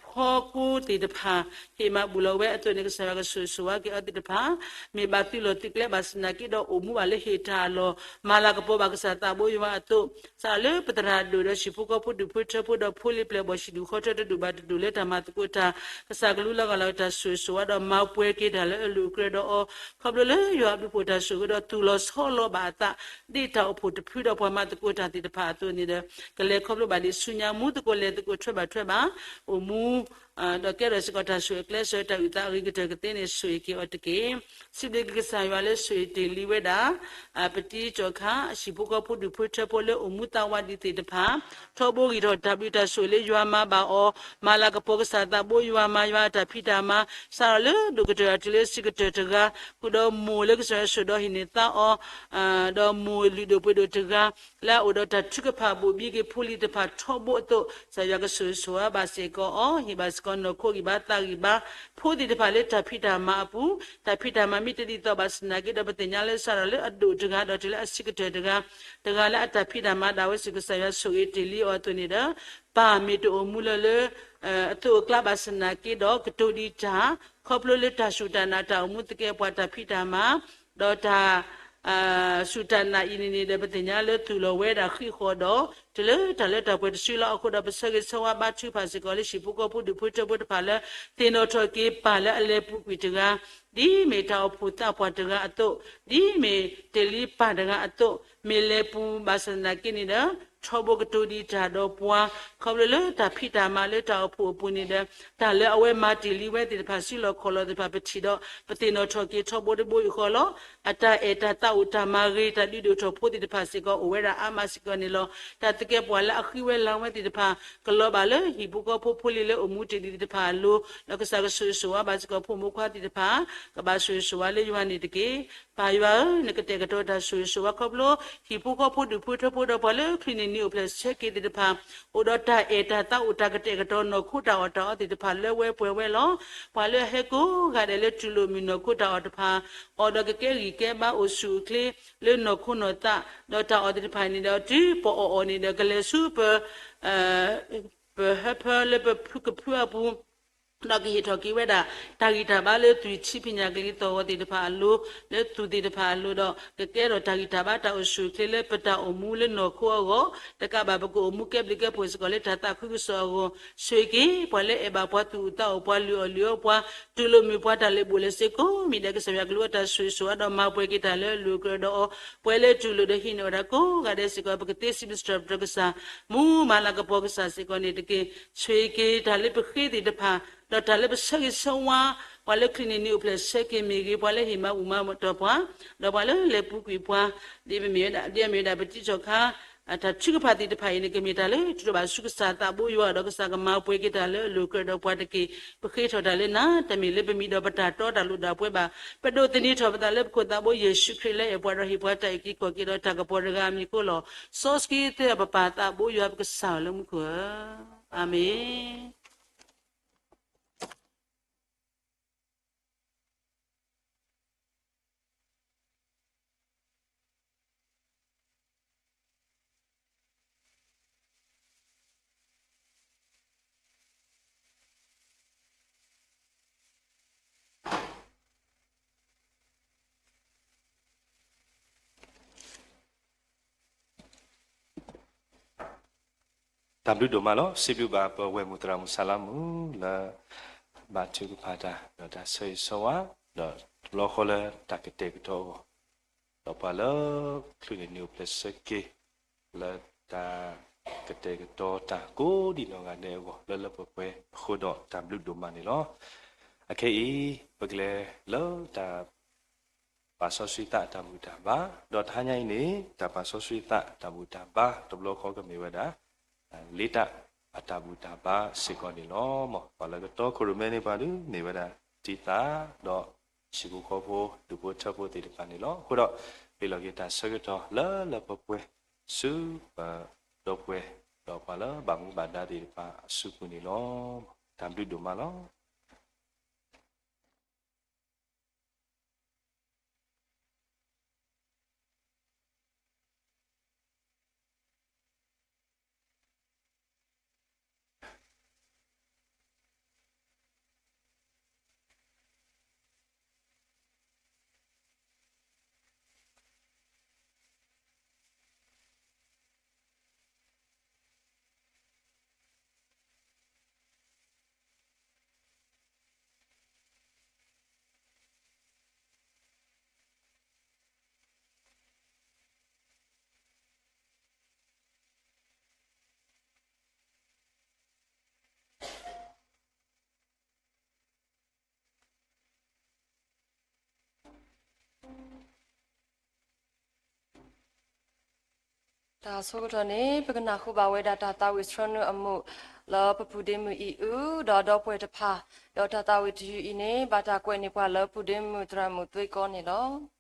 ဖီကိသ့ၣ်တဖၣ်, ဟ့ၣ်မၤဘူၣ်လီၤဝဲအသိးန့ၣ် ကစၢ်ယွၤကဆိၣ်ဂ့ၤဆိၣ်ဝါက့ၤအီၤသ့ၣ်တဖၣ်, မ့ၢ်ဘၣ်သုးလီၢ်သုးကျဲဘၣ်ဆၣ်သနာ်က့ဒီးအိၣ်မူဘၣ်လၢဟ့ၣ်တၢ်အလီၢ် မၤလၤကပီၤဘၣ်ကစၢ်သးဘိယွၤအသိး, စးထီၣ်လၢပသရၣ်ဒိၣ်ဒီးဟံၣ်ဖိဃီဖိဒူၣ်ဖိထၢဖိဒီးဖိလံၤပျဲၢ်ဘီၣ်ဆံးဒူၣ်ဃီထၢတဒူၣ်ဘၣ်တဒူၣ်လၢတၢ်မၤသကိးတၢ်, ကစၢ်ကလူးလၢဂီၢ်လၢတၢ်ဆိၣ်ဂ့ၤဆိၣ်ဝါဒီးမၤပှဲၤက့ၤတၢ်လၢအလိာ်အကြၢးဒီးအီၤ, ခီဖျိလၢယွၤအဘျုးဖှိၣ်တၢ်ဆိၣ်ဂ့ၤဒီးသူၣ်လီၤဆီလီၤဘၣ်အသး ဒ်တၢ်အိၣ်ဖှိၣ်တဖုဒီးပှၤမၤသကိးတၢ်သ့ၣ်တဖၣ်အသိးန့ၣ်ဒီး ကလဲၤခီဖျိဘၣ်ဒံးဆူညါ မူသကိးလဲၤသကိးထွဲဘၣ်ထွဲဘၣ်, အိၣ်မူ ဒီးကဲထီၣ်စ့ၢ်ကီးတၢ်ဆိၣ်ဂ့ၤကျဲးစၢးတၢ်အုၣ်သးအဂ့ၤကတၢၢ်ကသ့န့ၣ် ဆိၣ်ဂ့ၤက့ၤအီၤတက့ၢ်. စံးဘျုးက့ၤကစၢ်ယွၤလၢဆိၣ်ဂ့ၤတ့ၢ်လံဝဲဒၣ် ပတံကၠီၣ်ခါ အဟံၣ်ဖိဃီဖိဒူၣ်ဖိထၢဖိလၢအိၣ်မူသးဝးဒံးသ့ၣ်တဖၣ်, ထီဘိဂံၢ်ထီၣ်တၢ်ဘျုးတၢ်ဆိၣ်ဂ့ၤလၢယွၤမၤဘၣ်အီၤ, မၤလၤကပီၤကစၢ်သးဘိယွၤ မၤယွၤအတၢ်ဖံးတၢ်မၤ, စးထီၣ်လၢဒိၣ်ကတၢၢ်အတုၤလၢစံးကတၢၢ်တဂၤ, ဃုာ်ဒီးမိၢ်လၢကစၢ်ယွၤဆိၣ်ဒီးဟံးန့ၢ်သါအီၤ ဒီးမိၢ်လုၢ်ဒိၣ်ပှ့ၤဒိၣ်တဂၤ, လၢအအိၣ်ဒီးတၢ်ထုကဖၣ်ဘိၣ်ဘံက့ၤဖိလံၤတဖၣ်ထီဘိအသိး, ကစၢ်ယွၤကဆိၣ်ဂ့ၤဆိၣ်ဝါဘၣ်စ့ၢ်ကီးအီၤ, ဟ့ၣ်ဘၣ်စ့ၢ်ကီးနီၢ်ခိဂံၢ်ဘါသးဂံၢ်ဘါ ဖိသ့ၣ်တဖၣ်လၢတၢ်ဖံးတၢ်မၤအပူၤ, တၢ်ဖံးတၢ်မၤမ့ၢ်တဒ်သိးဘၣ်ဆၣ်သနာ်က့ဒီး ပသ့ၣ်ညါလၢစးထီၣ်လၢအဒိၣ်တဂၤဒီးတုၤလၢအစံးကတၢၢ်တဂၤ, တဂၤလၢအတၢ်ဖံးတၢ်မၤဒၣ်ဝဲစ့ၢ်ကီး ကစၢ်ယွၤဆိၣ်ဂ့ၤတ့ၢ်လံအီၤအသိးန့ၣ်ဒီး ပၢ်မ့ၢ်တအိၣ်မူလၢၤလၢ အသိးအကျါဘၣ်ဆၣ်သနာ်က့ဒီး ကတိၤဒံးတၢ် ခီဖျိလၢတၢ်စူၢ်တၢ်နာ်တၢ်အိၣ်မူသကဲးပှၤတၢ်ဖံးတၢ်မၤ, ဒီးတၢ် စူၢ်တၢ်နာ်အံၤန့ၣ်န့ၣ်ဒီး ပသ့ၣ်ညါလၢသူၣ်လီၤဝဲဒၣ်ဃံးဃီၤဒီး တုၤလၢတၢ်လၢတၢ်ပှဲၤတစုလီၤ. အဃိဒီးပဆၢဂ့ၤဆၢဝါဘါထုကဖၣ်စ့ၢ်ကီးလၢဟံၣ်ဖိဃီဖိဒူၣ်ဖိထၢဖိတဖၣ်လၢ သ့ၣ်နီၣ်ထီၣ်က့ၤပၢ်လၢအလဲၤပူၤကွံာ်တဂၤ, ဒ်မ့ၢ်တၢ်အိၣ်ဖှိၣ်သးပှၢ်တဂၤအသိး, ဒ်မ့ၢ်တ့ၢ်လံပၢ်တဂၤအသိး, မ့ၢ်လဲၤပူၤဘၣ်ဆၣ်သနာ်က့န့ၣ်ဒီး ထီဘိကတိၤဒံးတၢ်ဒီးပှၤ, ခီဖျိလၢတၢ်ဖံးတၢ်မၤလၢတၢ်အိၣ်ဖှိၣ်အပူၤန့ၣ်ဒီး တၢ်လၢအဝဲမၤတ့ၢ်လံဝဲသ့ၣ်တဖၣ် စုလီၢ်ခီၣ်လီၢ်သ့ၣ်တဖၣ်ပထံၣ်ဒီး ပသ့ၣ်နီၣ်ထီၣ်က့ၤထီဘိတဘိယူၢ်ဃီလီၤ. အတၢ်အဲၣ်တၢ်သးအိၣ်တၢ်မၤဂ့ၤ တၢ်ဒုးဒိၣ်ထီၣ်ဖိသ့ၣ်တဖၣ်စ့ၢ်ကီး အိၣ်ဝဲဒၣ်အါမးစ့ၢ်ကီးန့ၣ်လီၤ. တၢ်သကဲးပဝးလၢအဃံဝဲလၤဝဲသ့ၣ်တဖၣ် ကလီၤဘၣ်လၢဟံၣ်ဖိဃီဖိဖိလံၤလၢအိၣ်မူတ့ၢ်ဒံးသ့ၣ်တဖၣ်အလိၤ, ဒီးကစၢ်ကဆိၣ်ဂ့ၤဆိၣ်ဝါဘၣ်စ့ၢ်ကီးဖိမုၣ်ဖိခွါသ့ၣ်တဖၣ်, ကဘၣ်ဆိၣ်ဂ့ၤဆိၣ်ဝါလၢယွၤန့ၣ်တက့ၢ်. ပၢ်ယွၤဧၢ, နကတဲာ်ကတီၤတၢ်ဆိၣ်ဂ့ၤဆိၣ်ဝါခီဖျိ ဟံၣ်ဖိဃီဖိဒူၣ်ဖိထၢဖိဒီးပှၤလၢချံးန့ၢ်နံၤအိၣ်ဖျဲၣ်ဆၢက့ၤသ့ၣ်တဖၣ်, အိၣ်ဒီးတၢ်အဲၣ်တၢ်သးအိၣ်တၢ်ကတဲာ်ကတီၤနီၢ်ခိတၢ်အီၣ်တၢ်အီသ့ၣ်တဖၣ်လၢဝဲပှဲၤဝဲလီၤ. ပှၤလၢအဟဲကိးဂၤဒဲးလၢတူၢ်လိာ်မုာ်နီၢ်ခိတၢ်အီၣ်တဖၣ်, အီၣ်ဒီးကကဲဂံၢ်ကဲဘါအိၣ်ဆူၣ်အိၣ်ချ့ လၢနီၢ်ခိနီၢ်သး, ဒီးတၢ်အီၣ်သ့ၣ်တဖၣ်န့ၣ်ဒီး တုၤပအီၣ်အီၤန့ၣ်ဒီး ကလဲၤဆူပ ပဟၢဖၢလၢပဖုကဖုအပူၤ, ဒီးကဟ့ၣ်ထီၣ်က့ၤဝဲဒၣ် တၢ်ဂံၢ်တၢ်ဘါလၢသွံၣ်ထံဖံးညၣ်ကလံၤသီၣ်ဂီၤသ့ၣ်တဖၣ်အလိၤ, လၢသူၣ်သ့ၣ်တဖၣ်အလိၤဒီး ကကဲထီၣ်တၢ်ဂံၢ်တၢ်ဘါတၢ်အိၣ်ဆူၣ်အိၣ်ချ့လၢပတၢ်အိၣ်မူလၢနီၢ်ခိအဂီၢ်, တကးဘၣ်ပကအိၣ်မူကဲဘျုးကဲဖှိၣ်စ့ၢ်ကီးလၢတၢ်သးခုကစီၣ်အဂီၢ်, ဆိၣ်ဂ့ၤက့ၤ ပှၤလၢအဲၣ်ဘၣ်ပှၤသူၣ်အိၣ်သးအိၣ်ပှၤလုၢ်အီၣ်လုၢ်အီပှၤ, တူၢ်လိာ်မုာ်ပှၤတၢ်လဲၤဘူးလဲၤဆ့ကိးမံၤဒဲး ကစၢ်ယွၤကလူးအတၢ်ဆိၣ်ဂ့ၤဆိၣ်ဝါဒီးမၤပှဲၤက့ၤတၢ်လၢအလိၤအကြၢးဒီးအီၤ, ပှၤလၢတူၢ်လိာ်ဒီးဟံးန့ၢ်ဝဲဒၣ်ကိးဂၤဒဲးစ့ၢ်ကီး ပကသ့စံးဘျုးစံးထီၣ်ပတြၢၤကစၢ်, မူမၤလၤကပီၤကစၢ်စ့ၢ်ကီးန့ၣ်တက့ၢ်. ဆိၣ်ဂ့ၤက့ၤတၢ်လၢပဃ့သ့ၣ်တဖၣ်, ဒီးတၢ်လၢပဆၢဂ့ၤဆၢဝါ, ပှၤလၢချံးန့ၢ်နံၤအိၣ်ဖျဲၣ်ဆၢက့ၤမ့ၢ်ဂ့ၤ, ပှၤလၢဟ့ၣ်မၤဘူၣ်မၤတီၢ်ပှၤ, ဒီးပှၤလၢလဲၤပူၤကွံာ်ပှၤ, ဒ်ပမ့ၢ်ဝဲဒၣ် ဒ်အမ့ၢ်ဝဲဒၣ်ပတံကၠီၣ်ခါ တၢ်ထုကဖၣ်သ့ၣ်တဖၣ်အံၤန့ၣ် ကမ့ၢ်တၢ်လၢထုးထီၣ်ဘၣ်ဆူကစၢ်သးဘိယွၤ ဒီးကစၢ်ကမၤပှဲၤက့ၤတၢ်လၢအလိၤကြၢးဒီးပှၤတက့ၢ်. ပဃ့ထီၣ်တၢ်လၢနၤ, တမ့ၢ်လၢပမံၤဒီးပတၢ်တီတၢ်လိၣ်ဒၣ်ပှဲၤဘၣ်. ပဒိးသန့ၤထီၣ်ပသးလၢပခိၣ်သးဘိယ့ၣ်ၡူးခရံာ်လၢအဲၣ်ပှၤဒီးဟ့ၣ်ပှၤတၢ်အုၣ်က့ၤခီၣ်က့ၤဒီးတၢ်ကပီၤတဂၤအမံၤအဃိလီၤ. စီဆှံသ့ပပၢ်သးဘိယွၤပကစၢ်ဧၢလၢမူခိၣ်ဧၢ, အၤမ့ၣ်. တၢ်ဘျုးဒိၣ်မးလီၤ. စံးဘျုးဘၣ်ပဝဲၢ်မုၣ်သရၣ်မုၣ်ဆၣ်လါမူ လၢ ဘၣ်ထုကဖၣ်တၢ် ဒီးတၢ်ဆၢဂ့ၤဆၢဝါ ဒီးတဘျီဃီလၢတၢ်ကတဲာ်ကတီၤအဂီၢ်, ဒီးပှၤလၢချုးန့ၣ်နံၤအိၣ်ဖျဲၣ်ဆၢက့ၤ လၢတၢ်ကတဲာ်ကတီၤတၢ်ကိးဒံနီၢ်ဂၤဒဲးအဂီၢ် လၢလၢပှဲၤပှဲၤအဃိဒီးတၢ်ဘျုးဒိၣ်မးန့ၣ်လီၤ. အခဲအံၤ ပကလဲၤလၢတၢ် ပာ်စီဆှံသးအတၢ်ဘူၣ်တၢ်ဘါ, ဒီးတဟါညါအံၤန့ၣ် တၢ်ပာ်စီဆှံသးအတၢ်ဘူၣ်တၢ်ဘါတဘျီဃီကမ့ၢ်ဝဲဒၣ် လ့တၢ်အတၢ်ဘူၣ်တၢ်ဘါစ့ၢ်ကီးန့ၣ်လီၤ. မ်ပှၤလၢကတီခိၣ်ရိၣ်မဲန့ၣ်ပှၤဒုးမ့ၢ်ဝဲဒၣ်တံၤသၣ် ဒီးဟံၣ်ဖိဃီဖိ ဒူၣ်ဖိထၢဖိသ့ၣ်တဖၣ်န့ၣ်လီၤ. အဃိဒီး ပ့ၤလီၤက့ၤတၢ်ဆၢကတီၢ်လၢလၢပှဲၤပှဲၤ ဆူပဒီပုၢ်ဝဲၢ် ဒီးပှၤလၢဘၣ်မူဘၣ်ဒါသ့ၣ်တဖၣ်အစုပူၤန့ၣ်လီၤ. တၢ်ဘျုးဒိၣ်မးလီၤ. တၢ်ဆိကတီၢ်န့ၣ် ပကနၢ်ဟူဘၣ်ဝဲဒၣ်တၢ်သးဝံၣ်ဆှၢနုာ်အမူး လၢပပုၢ်ဒ့မုၣ်အံၣ်အု ဒီးဒီပုၢ်ဝဲၢ်တဖၣ်, ဒီးတၢ်သးဝံၣ်တယုၢ်အံၤန့ၣ် ဘၣ်တၢ်ကွဲးန့ၢ်ပှၤလၢပုၢ်ဒ့မုၣ်သရၣ်မုၣ်သွ့ကီန့ၣ်လီၤ.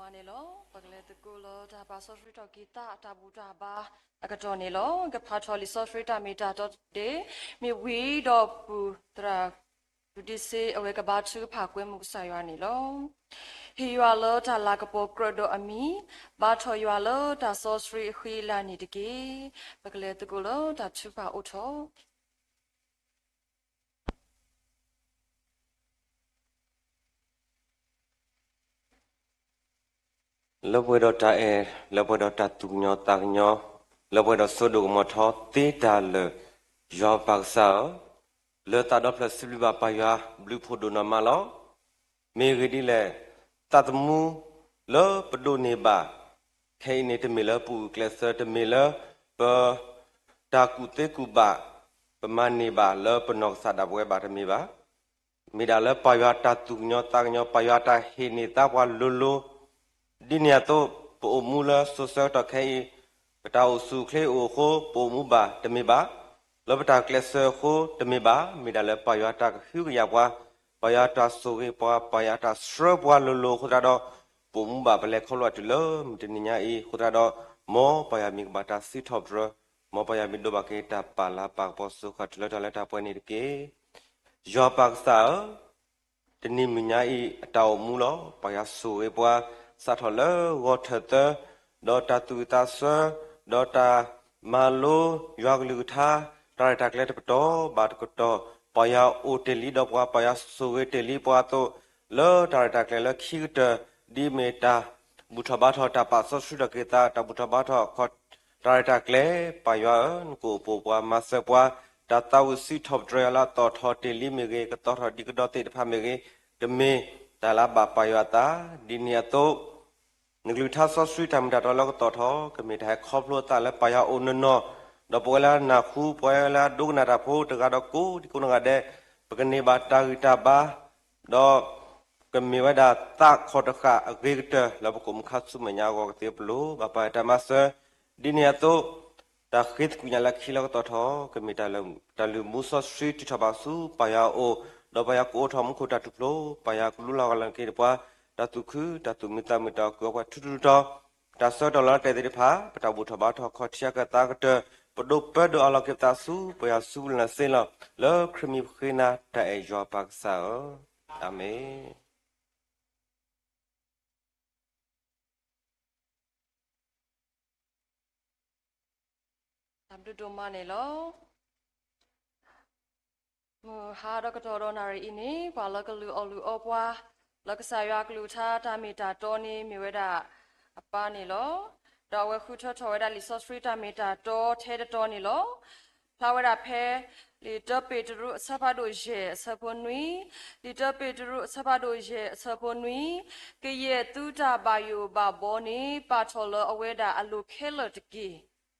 မုၢ်ဟါဒီးကတီၢ်ဒီးနၣ်ရံၣ်အံၤန့ၣ် ပှၤလၢကလူၤအီၣ်လူၤအီပှၤလၢကစၢ်ယွၤအကလုၢ်ကထါတၢ်ဘူၣ်တၢ်ဘါအကတီၢ်န့ၣ်လီၤ. ကဖးထီၣ်လံာ်စီဆှံတၢ်မ့ၢ်တၢ်တီတဒ့, မ့ၢ်ဝံၤဒီးပူၤသရၣ် ဒုးဒ့စ့ အဝဲကဘါထုကဖၣ်ကွဲမုာ်ကစၢ်ယွၤန့ၣ်လီၤ. ဟ့ၣ်ယွၤလၢတၢ်လၤကပီၤကြၢးဒီးအမံၤ, ဘါထီၣ်ယွၤလၢတၢ်စီဆှံအဃံအလၤန့ၣ်တက့ၢ်. ပကလဲၤသကိးလၢတၢ်ထုကဖၣ်အိၣ်ထီၣ် လၢပှဲၤဒီးတၢ်အဲၣ်, လၢပှဲၤဒီးတၢ်သူၣ်ကညီၤသးကညီၤ, လၢပှဲၤဒီးစိဒိၣ်ကမီၤထီသ့တၢ်လၢာ်, ယွၤပၢ်ကစၢ်ဧၢ, လၢသးဒီဖျၢၣ်စံးဘျုးဘၣ်ပၢ်ယွၤဘျုးဖှိၣ်ဒိၣ်နီၢ်မးလီၤ. မ့ၢ်ဂ့ၢ်ဒ်လဲၣ်, သးသမူလၢပဒိးန့ၢ်ဘၣ် ခဲအံၤန့ၣ် တမ့ၢ်လၢပဂုာ်ကျဲးစၢး, တမ့ၢ်လၢပ တၢ်ကူၣ်သ့ကူၣ်ဘၣ် ပမၤန့ၢ်ဘၣ်လၢပနီၢ်ကစၢ်ဒၣ်ပဝဲဘၣ်တမ့ၢ်ဘၣ်. မ့ၢ်ဒၣ်လၢပၢ်ယွၤတၢ်သူၣ်ကညီၤသးကညီၤ, ပၢ်ယွၤတၢ်ဟ့ၣ်န့ၢ်သါပှၤလိၤလိၤ, ဒ်န့ၣ်အသိး ပအိၣ်မူလၢစိၤဆၢကတီၢ်ခဲအံၤ, ပတၢ်အိၣ်ဆူၣ်အိၣ်ချ့အိၣ်အဃိ ပအိၣ်မူဘၣ်တမ့ၢ်ဘၣ်, လၢပတၢ်ကျဲးစၢးအဃိတမ့ၢ်ဘၣ်, မ့ၢ်ဒၣ်လၢပၢ်ယွၤတၢ်ကဟုကယာ်ပှၤ, ပၢ်ယွၤတၢ်ဆိၣ်ဂ့ၤပှၤ, ပၢ်ယွၤတၢ်ဆှၢပှၤလိၤလိၤအဃိသတးဒီး ပအိၣ်မူဘၣ်ပလဲၤခီဖျိတုၤလၢမုၢ်တနံၤညါအံၤအဃိသတးဒီး, မ်ပၢ်ယွၤမ့ၢ်ကဘၣ်တၢ်စံးထီၣ်ပတြၢၤ, မ်ပၢ်ယွၤမ့ၢ်ဒိးဘၣ်က့ၤတၢ်ပာ်လၤပာ်ကပီၤစ့ၢ်ကီးတုၤလၢတၢ်လၢတၢ်ပှဲၤန့ၣ်တက့ၢ်. ယွၤပၢ်ကစၢ်ဧၢ, တနံၤမုၢ်ညါအံၤအတၢ်အိၣ်မူလီၤ. ပၢ်ယွၤဆိၣ်ဂ့ၤပှၤ, စးထီၣ်လၢဂီၤထၢၣ်သၢ, ဒီးတၢ်သူၣ်ဝံၣ်သးဆၢ, ဒီးတၢ်မၤလိယွၤကလုၢ်ကထါ, တၢ်ရဲၣ်တၢ်ကျဲၤတပတီၢ်ဘၣ်တပတီၢ်, ပၢ်ယွၤအိၣ်တ့ၢ်လံဒီးပှၤ, ပၢ်ယွၤဆိၣ်ဂ့ၤတ့ၢ်လံပှၤအသိး, လၢတၢ်ရဲၣ်တၢ်ကျဲၤလၢခံကတၢၢ်, ဒ်အမ့ၢ်တၢ်ဘူၣ်ထီၣ်ဘါထီၣ်တၢ်ပာ်စီဆှံထီၣ်က့ၤသး, တၢ်ဘူၣ်ထီၣ်ဘါထီၣ်ခီၣ် တၢ်ရဲၣ်တၢ်ကျဲၤ, ပၢ်ယွၤဧၢ, နကအိၣ်ပိာ်ပှၤမၤစၢၤပှၤ, တၢ်သးဝံၣ်စံးထီၣ်ပတြၢၤယွၤလၢအသီၣ်ထီၣ်တ့ၢ်လံမ့ၢ်ဂ့ၤ, ကသီၣ်ထီၣ်ဒံးကဒီးသ့ၣ်တဖၣ်မ့ၢ်ဂ့ၤ, တမ့ၢ်တၢ်လၢအဘၣ်ပၢ်ယွၤအသး, ဒ်န့ၣ်အသိး နကလုၢ်ကထါစီဆှံတၢ်မ့ၢ်တၢ်တီလၢကသီၣ်ထီၣ် ကမ့ၢ်တၢ်ဟဲခီဖျိအသးလၢပၢ်ယွၤအိၣ်နီၢ်နီၢ်, ဒီးပဝဲလၢအနၢ်ဟူ ပဝဲလၢအဒိကနၣ်တၢ်ဖိတဂၤဒီးကိးဒံကိးနီၢ်ဂၤဒဲး, ပကန့ၢ်ဘၣ်တၢ်ဂံၢ်တၢ်ဘါ, ဒီး ကမ့ၢ်ဝဲဒၣ်သးခီၣ်တဃာ်အဂ့ၤကတၢၢ်လၢပကိးမုၢ်ခါဆူမဲာ်ညါအဂီၢ်ကသ့ပလိၤဘၣ်ပၢ်ယွၤတၢ်မၤစၢၤ, ဒ်န့ၣ်အသိး တၢ်ဃ့သကွံာ်ညါလၢခံလၢကသီၣ်ထီၣ် ကမ့ၢ်တၢ်လုၢ်မူစီဆှံထုးထီၣ်ဘၣ်ဆူပၢ်ယွၤအအိၣ်, ဒီးပၢ်ယွၤကအိးထီၣ်မူခိၣ်တၢ်ထူၣ်ဖျိ, ပၢ်ယွၤကလူလီၤဂာ်လီၤက့ၤပှၤ, တၢ်သူၣ်ခု တၢ်သူၣ်မံသးမုာ် တၢ်အီၣ်ကုၢ်အီပှဲၤထူထူတီတီ, တၢ်ဆၢကတီၢ်လီၤတဲာ်သ့ၣ်တဖၣ် ပတၢ်ဘူၣ်ထီၣ်ဘါထီၣ်ခီၣ်ထံးအကသါကတၢၢ်, ပဒိးပၢဒိးအးလီၤက့ၤပသးဆူပၢ်ယွၤစုပူၤလၢ်စ့လီၤ, လၢခရံာ်မံၤပဃ့နၤတၢ်အဲၣ်ယွၤပၢ်ကစၢ်ဧၢ, အၤမ့ၣ်. တၢ်ဘျုးဒိၣ်မးန့ၣ်လီၤ. မုၢ်ဟါဒီးကတီၢ်ဒီးနၣ်ရံၣ်အံၤန့ၣ် ပှၤလၢကလူၤအီၣ်လူၤအီပှၤ လၢကစၢ်ယွၤအကလုၢ်ကထါတၢ်မ့ၢ်တၢ်တီန့ၣ်မ့ၢ်ဝဲဒၣ်အပၢ်န့ၣ်လီၤ. ဒီးအဝဲဃုထၢထီၣ်ဝဲဒၣ်လံာ်စီဆှံတၢ်မ့ၢ်တၢ်တီထဲတတီၤန့ၣ်လီၤ. ဖျါဝဲဒၣ်ဖဲ လံာ်တၢပ့းတရူးအဆၢဖးဒိၣ်ယဲၢ်အဆၢဖိနွံ, လံာ်တၢပ့းတရူးအဆၢဖးဒိၣ်ယဲၢ်အဆၢဖိနွံ, ကယဲၢ်သုတၢ်ဘၣ်ယိၣ်ဘၣ်ဘီန့ၣ် ပာ်ထီၣ်လၢအဝဲဒၣ်အလိၤခဲလၢာ်တက့ၢ်.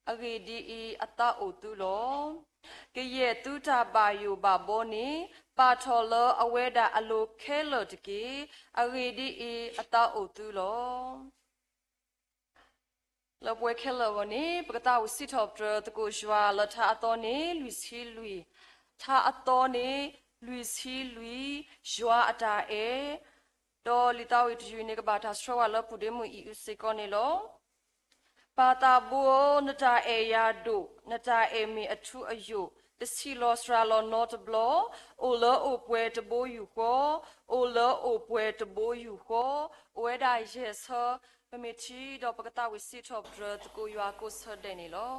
အဂ့ၢ်ဒ်အံၤ, အသးအိၣ်သုလီၤ. ကယဲၢ်သုတၢ်ဘၣ်ယိၣ်ဘၣ်ဘီန့ၣ် ပာ်ထီၣ်လၢအဝဲဒၣ်အလိၤခဲလၢာ်တက့ၢ်. အဂ့ၢ်ဒ်အံၤ, အသးအိၣ်သုလီၤ. လၢပဝဲခဲလၢာ်အဂီၢ်န့ၣ် ပကသးဝံၣ်စံးထီၣ်ပတြၢၤသကိးယွၤလၢထါအသီန့ၣ် လွံၢ်ဆံလွံၢ်, ထါအသီန့ၣ် လွံၢ်ဆံလွံၢ်, ယွၤအတၢ်အဲၣ်, ဒီးလံာ်သးဝံၣ်တယုၢ်န့ၣ် ကဘၣ်တၢ်ဆှၢဝဲလၢပူၤဒ့မုၢ်အံၤအုစ့ၢ်ကီးန့ၣ်လီၤ. ပၢ်သးဘိဧၢ, နတၢ်အဲၣ်ယၤဒိၣ်, နတၢ်အဲၣ်မ့ၢ်အထူအယိာ်, တဆံးလီၤစှၤလီၤနီတဘျီ, အိၣ်လၢအိၣ်ပှဲၤတဘိယူၢ်ဃီ, အိၣ်လၢအိၣ်ပှဲၤတဘိယူၢ်ဃီ, အိၣ်ဝဲဒၣ်ယဲၢ်ဆၢ, ပမ့ၢ်ထံၣ်ဒီးပကသးဝံၣ်စံးထီၣ်ပတြၢၤသကိးယွၤကိးဆၢဒဲးန့ၣ်လီၤ.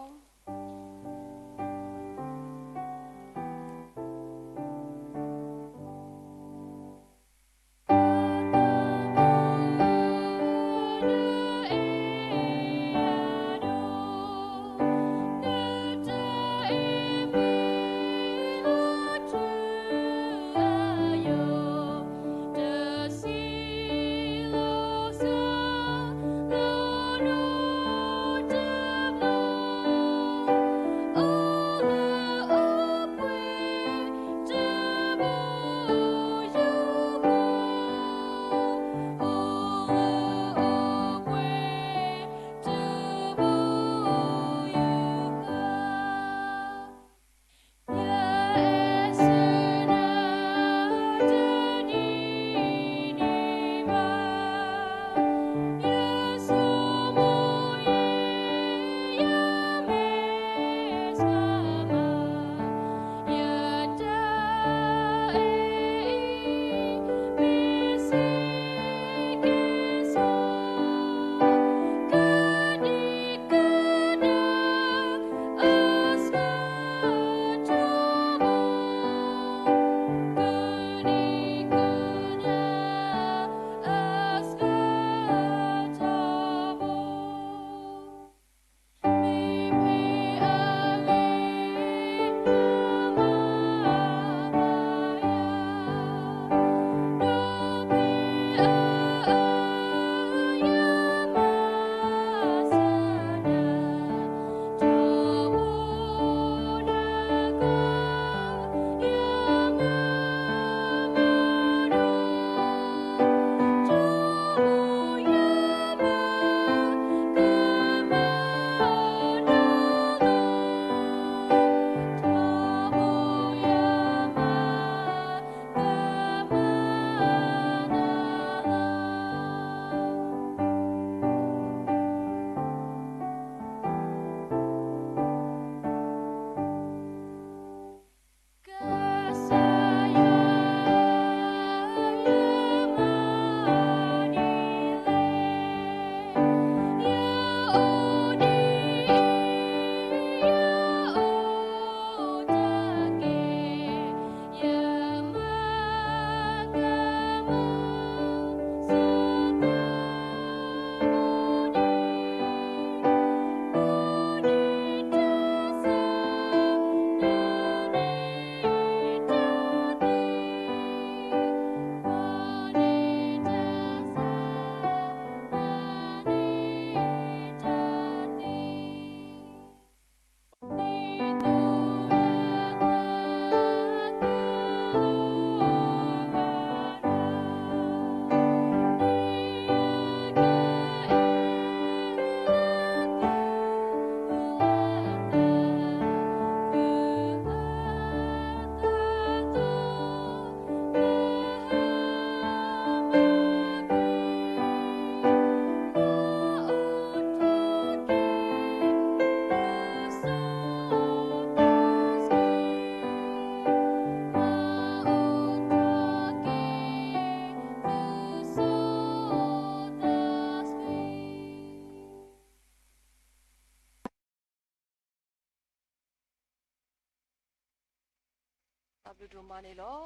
ဒိၣ်ဒိၣ်မးန့ၣ်လီၤ.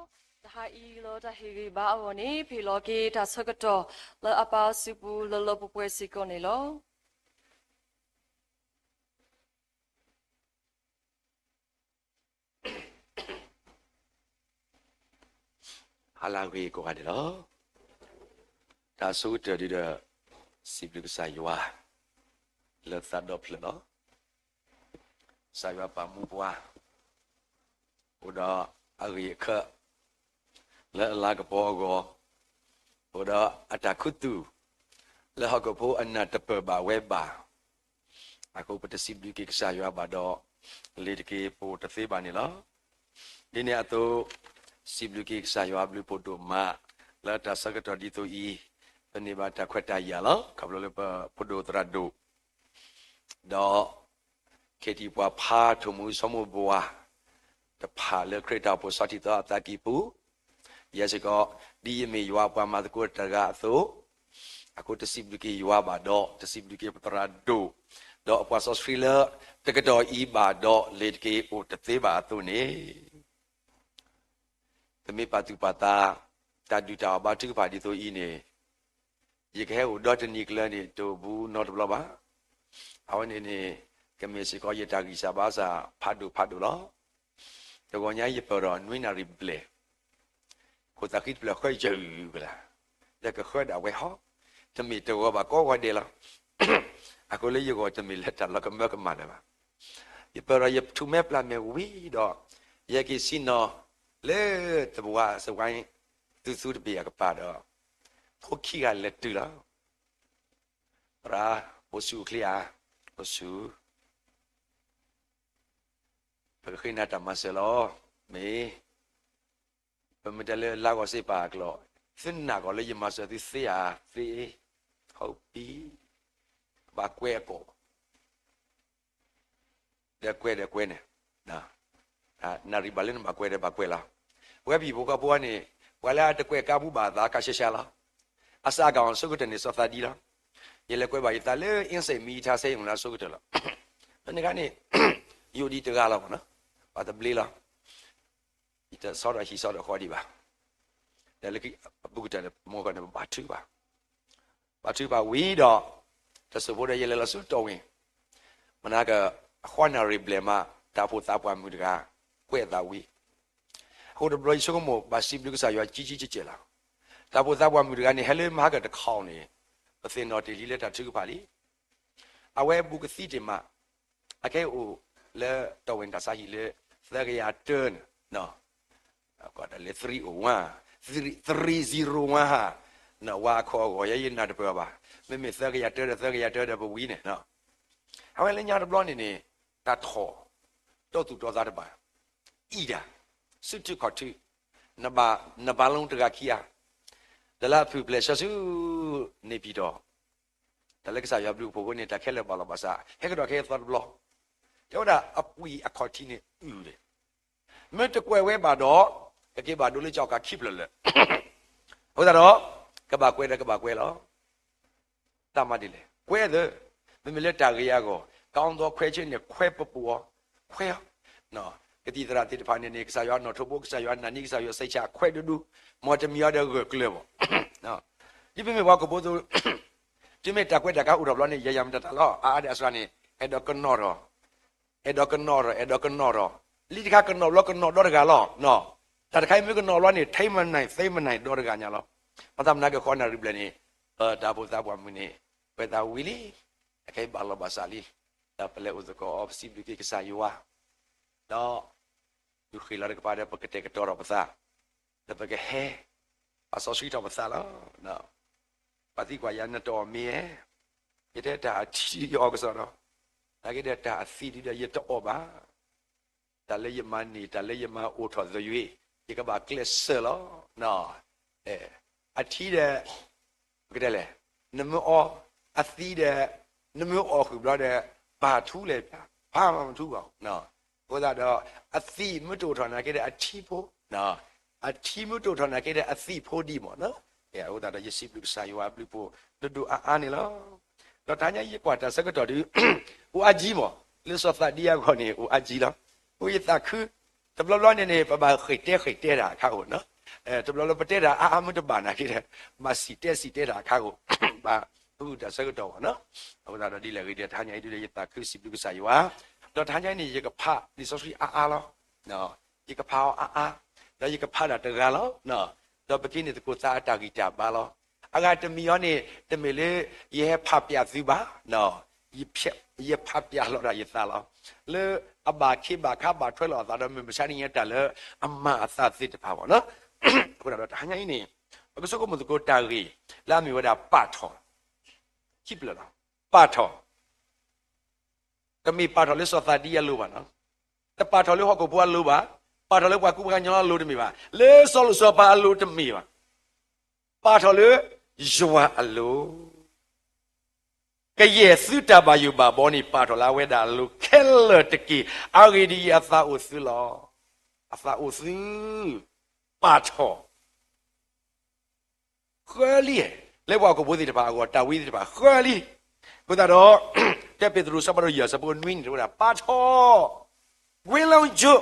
တဟါအံၤလၢတၢ်ဟ့ၣ်ဂံၢ်ဘါအဂီၢ်န့ၣ် ဖ့ၣ်လီၤက့ၤတၢ်ဆၢကတီၢ်လၢအပၢ်စုပူၤလၢလၢပှဲၤပှဲၤစ့ၢ်ကီးန့ၣ်လီၤ. ဟါလၢအဂ့ၤကိးဂၤဒဲးလီၤ. တၢ်ဆိကတၢၢ်ဒုဒီး စံးဘျုးကစၢ်ယွၤ လၢသးဒီဖျၢၣ်လီၤ. ကစၢ်ယွၤပာ်မူပှၤ အိၣ်ဒီးအဂ့ၢ်အခၢၣ် လၢအလၤကပီၤအဂီၢ်, အိၣ်ဒီးအတၢ်ခူသူၣ် လၢဟီၣ်ခိၣ်ဖိအနၢ်တပၢၢ်ဘၣ်ဝဲဘၣ် အဃိပတစံးဘျုးက့ၤကစၢ်ယွၤဘၣ်ဒီး လ့ၤတက့ၤပအိၣ်တသ့ဘၣ်န့ၣ်လီၤ. ဒ်န့ၣ်အသိး စံးဘျုးက့ၤကစၢ်ယွၤအဘျုးဖးဒိၣ်မး လၢတၢ်ဆၢကတီၢ်ဒ်သိးအံၤ ပန့ၢ်ဘၣ်တၢ်ခွဲးတၢ်ယာ်လီၤ. ခီဖျိလၢပဖိဒိၣ်သရၣ်ဒိၣ် ဒီး ခ့ၣ်ထံးပှၤဖး ထိၣ်မူဆိကမိၣ်ဘှါ တဖၣ်လၢခရံာ်တၢ်အိၣ်ဖှိၣ်ဆီထံသီအသးကံၢ်ပူၤ, ယဲစ့ၢ်ကီး ဒ်ယမ့ၢ်ယွၤအပှၤမၤသကိးတဂၤအသိး, အဃိတစံးဘျုးက့ၤယွၤဘၣ်ဒီး တစံးဘျုးက့ၤပသရၣ်ဒိၣ် ဒီးအပှၤစီဆှံလၢ တကတီၢ်အံၤဘၣ်ဒီး လ့ၤတက့ၤအိၣ်တသ့ဘၣ်အသိးန့ၣ် ပမ့ၢ်ပာ်သူၣ်ပာ်သး တၢ်ဒုၣ်တၢ်အီၣ်ဘါထုကဖၣ်ဒ်သိးအံၤန့ၣ် ယကဟဲအိၣ်ဒီတနံၤကျၢၤန့ၣ် တအိၣ်ဘူးနီတဘျီဘၣ်. အဝဲန့ၣ်န့ၣ် ကမ့ၢ်စ့ၢ်ကီးယတၢ်ဂံၢ်စၢ်ဘါစၢ်ဖးဒိၣ်ဖးဒိၣ်လီၤ. တဂီၤညါယပၢၢ်ထီၣ်နွံနၣ်ရံၣ်ဘျဲၣ်, ခိၣ်သးဃံတဖျၢၣ်ဃၢယုၢ်ကလာ်, ဒီးကဃၢဒၣ်ဝဲဟီ, တမ့ၢ်တဂီၤဘၣ်ကိးဂီၤဒဲးလီၤ. အဃိလၢယဂီၢ်တမ့ၢ်လၢတၢ်လီၤကမၢကမၣ်လၢၤဘၣ်. ယပၢၢ်ထီၣ်ယထူၣ်မဲပျၢ်မဲာ်ဝံၤဒီး ယဟဲက့ၤဆ့ၣ်နီၤ လၢသဝါစဝါ သူသူတဘ့ၣ်အကပၤဒီး ဖိခံဂၤလဲၤတုၤလီၤ. သရၣ်, အိၣ်ဆူၣ်အိၣ်ချ့ဧါ, အိၣ်ဆူၣ်, ပကဃ့နၤတၢ်မၤစၢၤလီၤ. မ့ၢ် ပမ့ၢ်တဲလၢလါဂီၢ်စ့ပာ်အကျိာ်, သုနာ်ကီးလၢယမၤစၢၤသုသ့ဧါ, သ့, ဟီၣ်ပံ, ဘၣ်ကွဲးအကိာ် ဒီးကွဲးဒီးကွဲးန့ၣ်, နၣ်ရံၣ်ဘၣ်လၢနဘၣ်ကွဲးဒီးဘၣ်ကွဲးလီၤ. ပဝဲပဟံၣ်ဖိဃီဖိန့ၣ် ပှၤလၢအတကွဲးကါပူၤဘၣ်အသးကါရှဲရှဲလီၤ. အစးကီးအဆိကတၢၢ်န့ၣ် စီၤသးဒံလီၤ. ယလဲၤကွဲးဘၣ်ယသးလၢ အင်းစိန်မီးရထား စဲယုံလၢအဆိကတၢၢ်လီၤ. လၢန့ၣ်အခါန့ၣ် ယအိၣ်ဒံးတဂၤလီၤမ့ၢ်နီၤ, ပှၤတဘျ့လီၤ. ယတဆီဒီးဟံးဆီဒီးဃီဒံးဘၣ်. ဒီးလၢအပူၤကတၢၢ်န့ၣ် ပမိၢ်ကီၢ်န့ၣ် ပဘၣ်ထုကဖၣ် ဘၣ်ထုကဖၣ်ဝံၤဒီး တစိၢ်ဖိဒီးယလဲၤလီၤဆူတီၢ်ဝ့ၢ်, မနၤက အဃိနၣ်ရံၣ်ဘျဲၣ်မး တၢ်အိၣ်ဖှိၣ်သးပှၢ်မုၣ်တဂၤ ကွဲးအသးဝံၤ, အဃိတဘျီယဆိကမိၣ် ဘၣ်စံးဘျုးကစၢ်ယွၤကံကံကဲးကဲးလီၤ. တၢ်အိၣ်ဖှိၣ်သးပှၢ်မုၣ်တဂၤန့ၣ် ဟဲလၢမဟါကတခီန့ၣ် ပသ့ၣ်နီၣ်တ့ၢ်လံလၢတၢ်ထုကဖၣ်လံ. အဝဲဘူးကသံတ့ၢ်မး, အကဲအိၣ်လၢတီၢ်ဝ့ၢ်တၢ်ဆါဟံၣ်လၢ သၢကယၤတၢန့ၣ် လၢ three oh one, three zero one ဟါ, ဝါအခီၣ်အဂီၢ် ယဲယနၢ်တပၢၢ်ဘၣ်, မ့မ့ၢ်သၢကယၤတၢဒီးသၢကယၤတၢဒီးပဝံၤန့ၣ်, အဝဲလၢညါတဘျီန့ၣ်န့ၣ် တၢ်ထီၣ် တီသူၣ်တီသးတဘၣ်, အံၤဒၣ် စုထုးခီၣ်ထုး, နဘၣ် နဘၣ်လီၤတဂၤခံဂၤ, ဒီးလၢအဖုၣ်ဖျဲးဆှၢဆူ နေပြည်တော်, တၢ်လၢကစၢ်ယွၤဘျုးဖှိၣ်အဃိန့ၣ် တၢ်ခဲလၢာ်ဘၣ်လီၤဘၣ်စး ဟဲကဒီးခဲအံၤသီတဘျီ, တဲဝဲဒၣ်အပှ့ၤအခီၣ်ထံးန့ၣ်အုၣ်လံ မ့ၢ်တကွဲးဝဲဘၣ်ဒီး ကက့ၤဘၣ်ဒိလၢကၠီၣ်ကးခံဖျၢၣ်လၢာ်, အဃိသတးဒီး ကဘၣ်ကွဲးဒီးကဘၣ်ကွဲးလီၤ. တၢ်မၤဒ်လဲၣ် ကွဲးသၢ, မ့မ့ၢ်လၢတၢ်ဂ့ၤအဂီၢ် ကီသီခွဲးဆ့န့ၣ် ခွဲးပပူၤအီၤ, ခွဲးအီၤ, ကသံၣ်သရၣ်သ့ၣ်တဖၣ်န့ၣ်န့ၣ် ကစၢ်ယွၤနီၣ်ထိးဘိ ကစၢ်ယွၤနာ်န့ၢ် ကစၢ်ယွၤစံးဆၢ ခွဲးဒူဒူ, မ်တမံၤအီၤဒီးဂၢၢ်ကျၢၤဘၣ်. ဒ်ပမ့ၢ်ပှၤဟီၣ်ခိၣ်ဖိအသိး တုၤမ့ၢ်တၢ်ကွဲးတၢ်ကါအိၣ်ထီၣ်ဘျီန့ၣ် ယၤယၤမတၤတၢ်လီၤ. အါအါဒၣ်အစှၤန့ၣ် အဲၣ်ဒိးကနီၣ်ထီၣ်, အဲၣ်ဒိးကနီၣ်ထီၣ်, အဲၣ်ဒိးကနီၣ်ထီၣ်, လံတခါကနီၣ်ဘျီကနီၣ်ဒီတဂၤလီၤ. တၢ်တခါအံၤမ့ၢ်ကနီၣ်ဘျီန့ၣ် ထိမနုၤသ့မနုၤဒီတဂၤညါလီၤ. မၤသးမနုၤကဃိနၣ်ရံၣ်ဘျဲၣ်န့ၣ် တၢ်အိၣ်ဖှိၣ်သးပှၢ်မုၣ်န့ၣ် ကွဲးသးဝံၤလံ, အခဲအံၤဘၣ်လီၤဘၣ်စးလံ, ဒီးပလဲၤအိၣ်သကိးအီၤ ပစံးဘျုးက့ၤကစၢ်ယွၤ, ဒီး ဒုးဃ့ၢ်လီၤတကပၤဒီး ပကတဲာ်ကတီၤထီၣ်ပသး, ဒီးပကဟဲ ပာ်စီဆှံထီၣ်ပသးလီၤ. ပှၤသံကွၢ်ယၤ နတအီၣ်မ့ၢ်ဧါ, ယတဲတၢ်အထံယအီၣ်ကစီဒီး, နာ်က့ဒီးတၢ်အသံဒုဒီးယတအီၣ်ဘၣ်. တၢ်လၢယမၤန့ၢ် တၢ်လၢယမၤအိၣ်ထီၣ်သယုၢ် ယကဘၣ်ကျဲးစၢးလီၤ. အထံဒီး ပကတဲလဲၣ်, နမ့ၢ်အီၣ်, အသံဒီး နမ့ၢ်အီၣ်ဃုာ်ဘျီဒီး ပာ်ထူလဲၣ်, ပာ်မၤမထူဘၣ်. အဃိသတးဒီး အသံမ့ၢ်တအိၣ်ထီၣ်နာ်က့ဒီးအထံဖိ, အထံမ့ၢ်တအိၣ်ထီၣ်နာ်က့ဒီးအသံဖိဒံးမ့ၢ်နီၤ. အဃိသတးဒီး ယစံးဘျုးကစၢ်ယွၤအဘျုးအဖှိၣ်ဒိၣ်ဒိၣ်အါအါန့ၣ်လီၤ. ဒီးတဟါညါယကွၢ်တၢ်ဆၢကတီၢ်ဒု အိၣ်အါကံမး, လၢစီၤသးဒံအဂီၢ်န့ၣ် အိၣ်အါကံလီၤ. အဃိယသးခု တဘျီဘျီန့ၣ်န့ၣ် ပဘၣ်ဃ့ၢ်တဲဃ့ၢ်တဲတၢ်အခါအိၣ်နီၤ, တဘျီဘျီပတဲတၢ်အါအါမ့ၢ်တဘၣ်နာ်က့ဒီး ဘၣ်စံၣ်တဲစံၣ်တဲတၢ်အခါအိၣ်, ဘၣ်ဃုတၢ်ဆၢကတီၢ်ဘၣ်နီၤ. အဃိသတးဒီးဒ်လဲၣ်ဂ့ၤဒီး တဟါညါအံၤဒ်လဲၣ် ယသးခုစံးဘျုးကစၢ်ယွၤ, ဒီးတဟါညါအံၤန့ၣ် ယကဖးလံာ်စီဆှံအါအါလီၤ. ယကဖးအီၤအါအါ, ဒီးယကဖးဒၣ်တဂၤလီၤ. ဒီးပက့ၤန့ၣ်သကိးသးအတၢ်ဂံၢ်တၢ်ဘါလီၤ. အဂၤတမံၤအံၤန့ၣ် တမ့ၢ်လၢ ယဟဲဖးပျးသုဘၣ်, ယဖးပျးလီၤဒၣ်ယသးလီၤ. လၢအဘၣ်ခ့ဘၣ်ခါဘၣ်ထွဲလိာ်အသးဒီး မုၢ်မဆါတနံၤညါတၢ်လၢအမၤအသးသ့ၣ်တဖၣ်ဘၣ်နီၤ. အဃိသတးဒီးတဟါညါအံၤန့ၣ် ပကဆိကမိၣ်သကိးတၢ်ဂ့ၢ် လၢအမ့ၢ်ဝဲဒၣ်ပာ်ထီၣ်, ခံဖျၢၣ်လီၤ. ပာ်ထီၣ်, တမ့ၢ်ပာ်ထီၣ်လၢစီၤသးဒံအလိၤဘၣ်နီၤ, တပာ်ထီၣ်လၢဟီၣ်ခိၣ်ဖိအလိၤဘၣ်, ပာ်ထီၣ်လၢပှၤကူပှၤကညီအလိၤတမ့ၢ်ဘၣ်, လၢစီၤလိၤစီၤပၤအလိၤတမ့ၢ်ဘၣ်. ပာ်ထီၣ်လၢယွၤအလိၤ, ကယဲၢ်သုတၢ်ဘၣ်ယိၣ်ဘၣ်ဘီန့ၣ် ပာ်ထီၣ်လၢအဝဲဒၣ်အလိၤခဲလၢာ်တက့ၢ်. အဂ့ၢ်ဒ်အံၤ, အသးအိၣ်သုလီၤ. အသးအိၣ်သု, ပာ်ထီၣ် ဃၢလံ, လၢပှၤဟီၣ်ခိၣ်ဖိသ့ၣ်တဖၣ်အဂီၢ် တၢ်ဝံသ့ၣ်တဖၣ်ဃၢလံ. အဃိသတးဒီး တၢပ့းတရူး အဆၢဖးဒိၣ်ယဲၢ် အဆၢဖိနွံန့ၣ် တဲဝဲဒၣ် ပာ်ထီၣ်, ဝံလီကၠိ,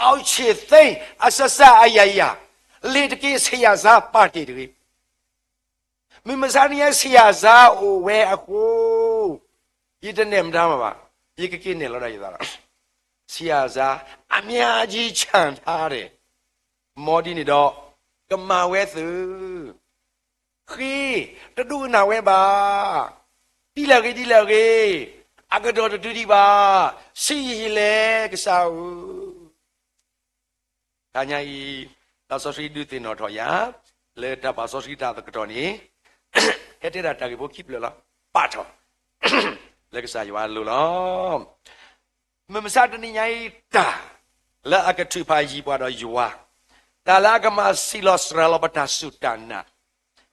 အီၣ်ဆ့ၣ်သ့, အစစၢ်အယၤယၤ, လ့ၤတက့ၢ် ဆံးယၤစါ ပာ်တ့ၢ်တဂ့ၤ. မုၢ်မဆါတနံၤညါ ဆံးယၤစါအိၣ်ဝဲအဃိ, ယတနဲၣ်မတၤမးဘၣ်, ယကက့ၤနဲၣ်လီၤဒၣ်ယသးလီၤ. ဆံးယၤစါ အမံၤအါကံဆၣ်ထါဒဲး, မ်ဒ်န့ၣ်ဒီး ကမၤဝဲသု, ဃ့, တဒိကနၣ်ဝဲဘၣ်, ဒ်လဲၣ်ဂ့ၤဒ်လဲၣ်ဂ့ၤ, အကတီၢ်တတုၤဒံးဘၣ်, ဆံးယံာ်လဲၣ်ကစၢ်ဧၢ. တဟါညါအံၤ တၢ်စီဆှံဒုးသ့ၣ်နီၣ်ထီၣ်ယၤ လၢတၢ်ပာ်စီဆှံတၢ်သကတီၢ်န့ၣ် ဟဲတဲဒၣ်တၢ်ဂ့ၢ်ဖိခံဖျၢၣ်လီၤ. ပာ်ထီၣ် လၢကစၢ်ယွၤအလိၤလီၤ. မုၢ်မဆါတနံၤညါအံၤ တၢ်လၢအကထုးဖးယံၤပှၤဒီးယွၤ, တၢ်လၢအကမၤဆံးလီၤစှၤလီၤပတၢ်စူၢ်တၢ်နာ်,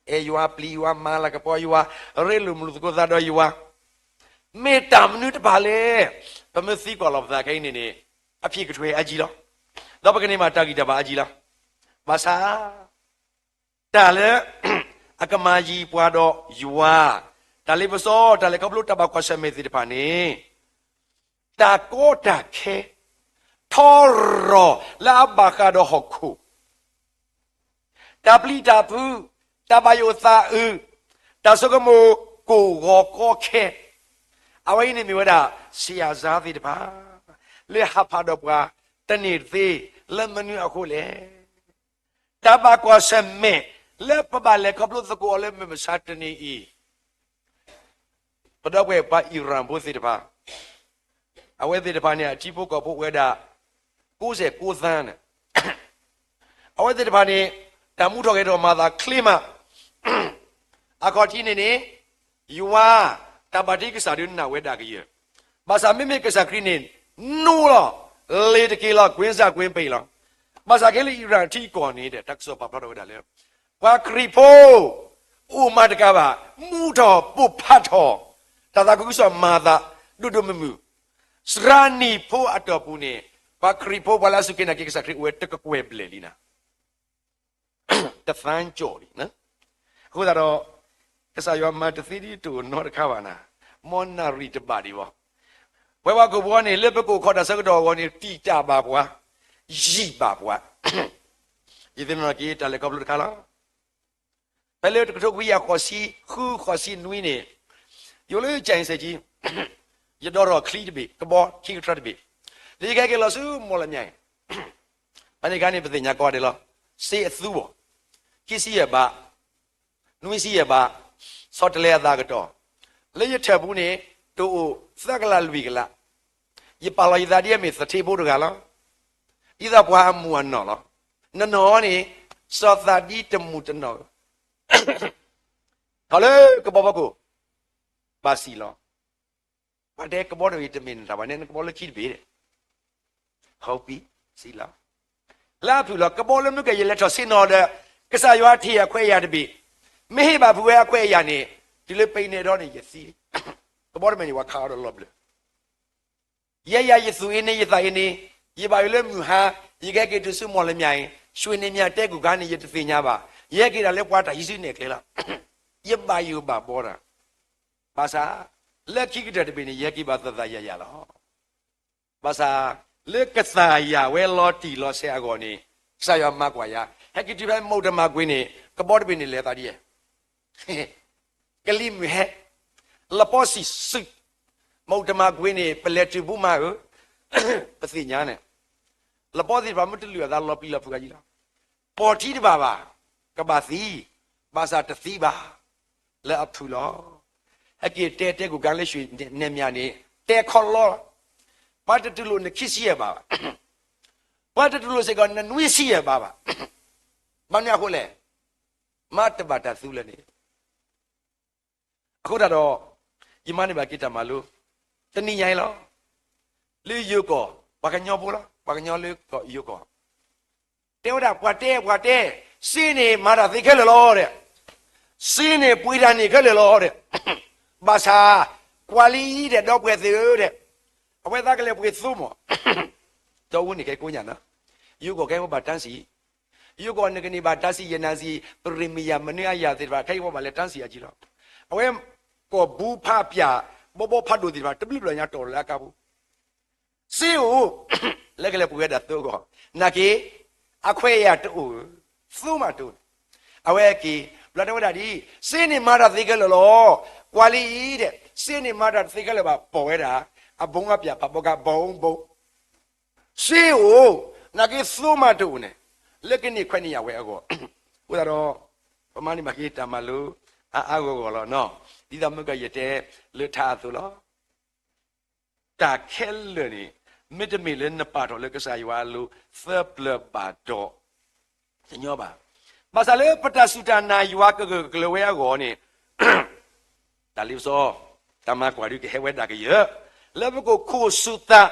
အဲၣ်ယွၤပျံၤယွၤမၤလၤကပီၤယွၤ, ရ့လိာ်မုာ်လိာ်သကိးသးဒီးယွၤ, မ့ၢ်တၢ်မနုၤတဖၣ်လဲၣ်. ပမ့ၢ်သံကွၢ်လီၤပသးခဲအံၤန့ၣ်န့ၣ် အဖံးကထွဲအါကံလီၤ. ဒီးပကန့ၢ်ဘၣ်တၢ်ဂံၢ်တၢ်ဘါအါကံလီၤ. ဘၣ်ဆၣ် တၢ်လၢ အကမၤယံၤပှၤဒီးယွၤ, တၢ်လ့ပစီ, တၢ်လဲၤခီဖျိတၢ်ဘၣ်ကွၢ်ဆၢၣ်မဲာ်သ့ၣ်တဖၣ်န့ၣ်, တၢ်ကီတၢ်ခဲ, ထီရီၤလၢအဘၣ်ဃးဒီးဟီၣ်ခိၣ်, တၢ်ပျံၤတၢ်ဖုး, တၢ်ဘၣ်ယိၣ်သးအုး, တၢ်ဆိကမိၣ်ကိၢ်ဂီၤကီခဲ, အဝဲအံၤန့ၣ်မ့ၢ်ဝဲဒၣ် ဆံးယၤစါသ့ၣ်တဖၣ် လၢဟးဖးဒီးပှၤတန့ၢ်သ့, လၢမနုၤအဃိလဲၣ်. တၢ်ဘၣ်ကွၢ်ဆၢၣ်မဲာ်လၢပဘၣ်လဲၤခီဖျိသကိးအီၤလၢမုၢ်မဆါတနံၤအံၤ, ပဒီပုၢ်ဝဲၢ်ပှၤအံရၣ်ဖိသ့ၣ်တဖၣ်, အဝဲသ့ၣ်တဖၣ်န့ၣ် အထံဖိကီၢ်ဖိအိၣ်ဝဲဒၣ် ကိးစဲၣ်ကိးသၣ်န့ၣ်, အဝဲသ့ၣ်တဖၣ်န့ၣ် တၢ်မူထီၣ်ဂဲၤထီၣ်မၤသးချ့မး, အခီၣ်ထံးန့ၣ်န့ၣ် ယွၤ တၢ်ဘၣ်တ့ကစၢ်ဒုးနၢ်ဝဲဒၣ်ကယၢၢ်, ဘၣ်ဆၣ်မ့မ့ၢ်ကစၢ်ခရံာ်န့ၣ် နူလီၤ, လ့ၤတက့ၢ်လီၤ, ကွ့စၢ်ကွ့ပံၤလီၤ. ဘၣ်ဆၣ်ခဲလၢာ်အံရၣ်ထံကီၢ်န့ၣ်ဒီး တၢ်ကစီၣ်ပာ်ဖျါထီၣ်ဝဲဒၣ်လၢ ပှၤခရံာ်ဖိ အိၣ်မးတကးဘၣ် မူထီၣ်ပိၢ်ဖးထီၣ်, တၢ်သးခုကစီၣ်မၤသး ဒိၣ်ဒိၣ်မုၢ်မုၢ်, စှၤနံၣ်ဖိအတီၢ်ပူၤန့ၣ် ပှၤခရံာ်ဖိပှၤလၢအစူၢ်က့ၤနာ်က့ၤကစၢ်ခရံာ်အိၣ်ဝဲတကကွဲၢ်ဘျဲၣ်လံနၤ တသၣ်ကၠီၣ်လံ. အဃိသတးဒီး ကစၢ်ယွၤမၤတသ့ဒ်တအိၣ်နီတခါဘၣ်နၤ, မ်နၣ်ရံၣ်တဘၣ်ဒံးဘၣ်. ပဝဲပှၤဟီၣ်ခိၣ်ဖိန့ၣ် လၢပကအိၣ်ခိးတၢ်ဆၢကတီၢ်အဂီၢ်န့ၣ် တံာ်တာ်ဘၣ်ပှၤ, ယံာ်ဘၣ်ပှၤ, ယသ့ၣ်နီၣ်က့ၤတၢ်လဲၤခီဖျိတခါလီၤ. ဖဲလၢတကထိခွံကယၤဃိးဆံဃုဃိးဆံနွံန့ၣ်, ယအိၣ်လၢကၠဲးစဲးကံ, ယဒိးထီၣ်ချံတဘ့ၣ်, ကဘီခံကထြၢတဘ့ၣ်, လၢယကဟဲက့ၤလီၤဆူမီၢ်လမၠဲၣ်အံၤ, ဖဲန့ၣ်အခါန့ၣ် ပသ့ၣ်ညါကိးဂၤဒဲးလီၤ, စ့အသူဘီၣ်, ခံဆံယဲၢ်ဘး, နွံဆံယဲၢ်ဘး, ဆီတလဲအသးကတီၢ်, လၢယထၢၣ်ပူၤန့ၣ် တအိၣ်သၢကလးလွံၢ်ကလး, ယပာ်လီၤယသးဒ်အမ့ၢ်သထ့ဖိတဂၤလီၤ. ဒ်သိးပှၤအမုၢ်အနီၢ်လီၤ. နနီၢ်န့ၣ် စီၤသးဒံတမုၢ်တနီၢ်ဧၢ, ထီၣ်လၢကဘီဖီခိၣ်, ဘၣ်စံၣ်လီၤ. ပှၤတဲကဘီတဘ့ၣ်တမ့ၢ်နတၢ်ဘၣ်န့ၣ် နကဘီလၢခံတဘ့ၣ်, ဟီပံ, စံၣ်လီၤ. လၢအဖုၣ်လီၤ ကဘီလၢမုၢ်ကဲၣ်ယလဲၤထီၣ်ဆ့ၣ်နီၤဒီး ကစၢ်ယွၤထံၣ်အခွဲးအယာ်တဘ့ၣ်, မ့ၢ်ဟ့ၣ်ဘၣ်ဖုးဝဲအခွဲးအယာ်န့ၣ် တုၤလၢပံၤနဲၣ်ဒီးန့ၣ် ယသံ, ကဘီတမ့ၢ်န့ၣ် ပှၤခးအီၤဒီးလီၤဘျၢၣ် ယဲယၤယသူၣ်အ့န့ ယသးအ့န့, ယဘၣ်ယိၣ်လၢမုၢ်ဟါ, ယကဟဲက့ၤတုၤဆူမီၢ်လမၠဲၣ်အံၤ, ဆှ့န့ၣ်မၠးတဲကူၣ်ခါန့ၣ် ယတသ့ၣ်ညါဘၣ်, ယဟဲက့ၤဒၣ်လၢပှၤတၢ်ဟံးစုနဲၣ်ကျဲလီၤ. ယဘၣ်ယိၣ်ဘၣ်ဘီတၢ်, ဘၣ်ဆၣ်, လၢခံကတၢၢ်တဘ့ၣ်န့ၣ် ယဟဲက့ၤဘၣ်သးသးယၤယၤလီၤ. ဘၣ်ဆၣ်, လၢကစၢ်ယွၤဝဲလီၤတံၢ်လီၤဆဲးအဂီၢ်န့ၣ်, ကစၢ်ယွၤမၤကွၢ်ယၤ, ဟဲက့ၤတုၤဖဲမုၣ်တမၤကွ့ၤန့ၣ် ကဘီတဘ့ၣ်န့ၣ်လဲၤသးဒ်အံၤ, ကလံၤမုၢ်ဟဲ, လပီစံၣ်စုး, မုၣ်တမၤကွ့ၤန့ၣ် ပလဲၤတုၤဘူးမးဧၢ, ပသ့ၣ်ညါန့ၣ်, လပီသ့ၣ်တဖၣ်မ့ၢ်တလုၢ်အသးလီၤပျံၤလီၤဖုးအယံၤလီၤ, ပီၢ်ထံတဘၣ်ဘၣ်, ကဘၣ်သံ, ဘၣ်ဆၣ်တသံဘၣ်, လၢအဖုၣ်လီၤ. ဟဲက့ၤတဲတဲကိၣ်ကါလၢရွှေနံမၠါန့ၣ် တဲခီလီၤ, ပှၤတတူၢ်လိာ်နခံဆံယဲၢ်ဘးဘၣ်, ပှၤတတူၢ်လိာ်စ့ၢ်ကီးနနွံဆံယဲၢ်ဘးဘၣ်, ဘၣ်မနုၤအဃိလဲၣ်, မၤတဘၣ်တၢ်သူလၢန့ၣ် အဃိသတးဒီး ယမၤန့ၢ်ဘၣ်က့ၤတၢ်မၤလိ တနံၤညါအံၤလီၤ. လၢယိၤကီၢ် ပှၤကညီဖိလီၤ, ပှၤကညီလၢယိၤကီၢ် တဲဝဲဒၣ် ပှၤတဲ ပှၤတဲ, စ့န့ၣ်မၤတၢ်သ့ခဲလၢာ်လီၤဒီး, စ့န့ၣ်ပှ့ၤတၢ်န့ၣ်ခဲလၢာ်လီၤဒီး, ဘၣ်ဆၣ် ကွၢ်လံအံၤဒီး ဒီပုၢ်ဝဲၢ်သ့ၣ်ဧၢဒီး, အဝဲသးကလဲၤပှ့ၤသိမၢ် ဒီးအဝဲန့ၣ်ကဲကိးညါနီၤ, ယိၤကီၢ်ကဲဝဲဘၣ်တၢ်စံၣ် ယိၤကီၢ်န့ၣ်ကန့ၢ်ဘၣ်တၢ်စံၣ်ယဲၢ်နၤစံၣ် ပရ့မံယၤမနုၤအယၤသ့ၣ်တဖၣ် ခဲအံၤဝဲဘၣ်လဲၤတၢ်စံၣ်အကံလီၤ. အဝဲကီၢ်ဘူဖးပၠၣ် ဘီဘီဖးဒိၣ်သ့ၣ်တဖၣ် တဘျုးဘျီညါတီၢ်လၢအကါပူၤ စ့အိၣ် လၢကလဲၤပှ့ၤဝဲဒၣ်သိအဂီၢ် နာ်က့ အခွဲးအယာ်တအိၣ်ဧၢ, သိမးတအိၣ်န့ၣ်, အဝဲက့ၤ ဘျီတဲဝဲဒၣ်ဒ် စ့န့ၣ်မၤတၢ်သ့ခဲလၢာ်လီၤ. ကွၢ်လံအံၤဒီး စ့န့ၣ်မၤတၢ်တသ့ခဲလၢာ်ဘၣ် ပိာ်ဝဲဒၣ် အဘိငါပၠၣ်ဖးဘီကါဘီဘိ စ့အိၣ် နာ်က့သိမးတအိၣ်န့ၣ် လၢကန့ၢ်ခွဲးန့ၢ်ယာ်ဝဲအဂီၢ်, အဃိသတးဒီး ပမၤန့ၢ်ဘၣ်က့ၤတၢ်မၤလိ အါအါဂီၢ်ဂီၢ်လီၤနီၤ. ဒ်သိးမုၢ်ကယဲၢ်တဲလၢထါအသိးလီၤ. တၢ်ခဲလၢာ်န့ၣ် မ့တမ့ၢ်လၢနပာ်ထီၣ်လၢကစၢ်ယွၤအလိၤ သၢပျၢၤဘၣ်ဒီး တညီဘၣ်. ဘၣ်ဆၣ်လၢပတၢ်စူၢ်တၢ်နာ်ယွၤကဂၢၢ်ကကျၢၤဝဲအဂီၢ်န့ၣ် တၢ်လ့ပစီ တၢ်မၤကွၢ်ဒုးကဟဲဝဲဒၣ်ကယၢၢ် လၢပကခိၣ်ဆူၣ်သး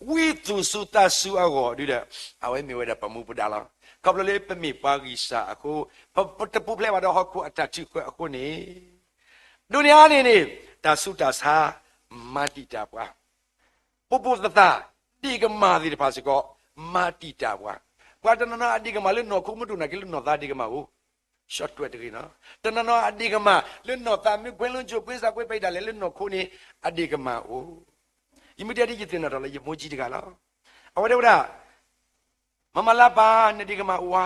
ဝံသူၣ်စူၤသးစူၤအဂီၢ်ဒုးဒီး အဝဲမ့ၢ်ဝဲဒၣ်ပမူပဒါလီၤ. ခီဖျိလၢပမ့ၢ်ပှၤဂံၢ်စၢ်အဃိ ပတပူၤဖျဲးဘၣ်ဒီးဟီၣ်ခိၣ်အတၢ်ထုးကွဲးအဃိန့ၣ် ဒိးန့ၢ်အါန့ၢ်န့ၣ် တၢ်ဆူးတၢ်ဆါ မၤတံာ်တာ်ပှၤ ပိာ်ပိာ်သၣ်သၣ် ဒ့ၣ်ကမၢ်သ့ၣ်တဖၣ်စ့ၢ်ကီး မၤတံာ်တာ်ပှၤ, ပှၤတနီၤနီၤအဒ့ၣ်ကမၢ်လၢနီၢ်ခိမ့ၢ်တအိၣ်နာ်က့ လၢနီၢ်သးဒ့ၣ်ကမၢ်အိၣ်, ရှော့တွဲၣ်တဂ့ၤနီၤ, တနီၤနီၤအဒ့ၣ်ကမၢ်လၢနီၢ်သးမ့ၢ်ကွဲလၢကၠိၣ်ကွဲစၢ်ကွဲပဲဒၣ်လဲာ်လၢနီၢ်ခိန့ၣ် အဒ့ၣ်ကမၢ်အိၣ်, ယမ့ၢ်တဲဒ်ယသ့ၣ်နီၣ်ထီၣ်လၢယမိၢ်ကၠံတဂၤလီၤ, အဝဲတဲဝဲဒၣ်, မမၤလါပၢ် နဒ့ၣ်ကမၢ်အိၣ်ဧါ,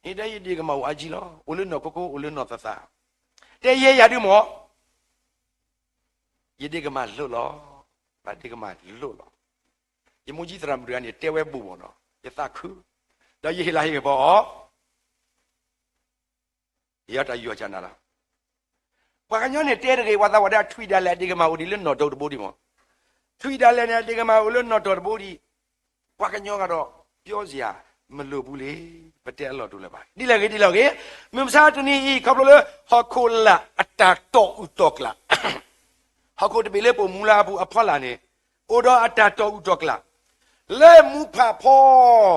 ယတဲယဒ့ၣ်ကမၢ်အိၣ်အါကံလီၤ, အိၣ်လၢနီၢ်ခိခိ အိၣ်လၢနီၢ်သးသး, တဲယဲယၤဒုးမၢ် ယဒ့ၣ်ကမၢ်လိၣ်လီၤ, ပဒ့ၣ်ကမၢ်လိၣ်လီၤ, ယမိၢ်ကၠံသရၣ်မုၣ်တဂၤန့ၣ် တဲဝဲဘူးမၢ်နီၤ, ယသးခု, ဒီးယဟ့ၣ်လၤဟ့ၣ်ကပီၤအီၤ, ယတၢ်ယီၢ်ကနၤလီၤ, ပှၤကညီန့ၣ်တဲတဂ့ၤ ပှၤသးပှၢ်တဲ ထွံၣ်ဒၣ်လဲာ်အဒ့ၣ်ကမၢ်အိၣ်ဒံးလၢနီၢ်ဒိၣ်တဘိဒံးမၢ်, ထွံၣ်ဒၣ်လဲာ်န့ၣ် အဒ့ၣ်ကမၢ်အိၣ်လၢနီၢ်တီၢ်တဘိဒံး, ပှၤကညီဂၤဒီး ပြောစရာမလိုဘူးလံ, ပတဲအလီၢ်တူၢ်လၢၤဘၣ်, ဒ်လဲၣ်ဂ့ၤဒ်လဲၣ်ဂ့ၤ, မုၢ်မဆါတနံၤအံၤ ခီဖျိလၢဟီၣ်ခိၣ်လာ်အတၢ်တီၢ်အုၣ်တီၢ်ကျၢ် ဟီၣ်ခိၣ်တဘ့ၣ်လၢပအိၣ်မူလၢအပူၤအဖီလာ်န့ၣ်, အိၣ်ဒီးအတၢ်တီၢ်အုၣ်တီၢ်ကျၢ်, လၢမူဖးဖီ,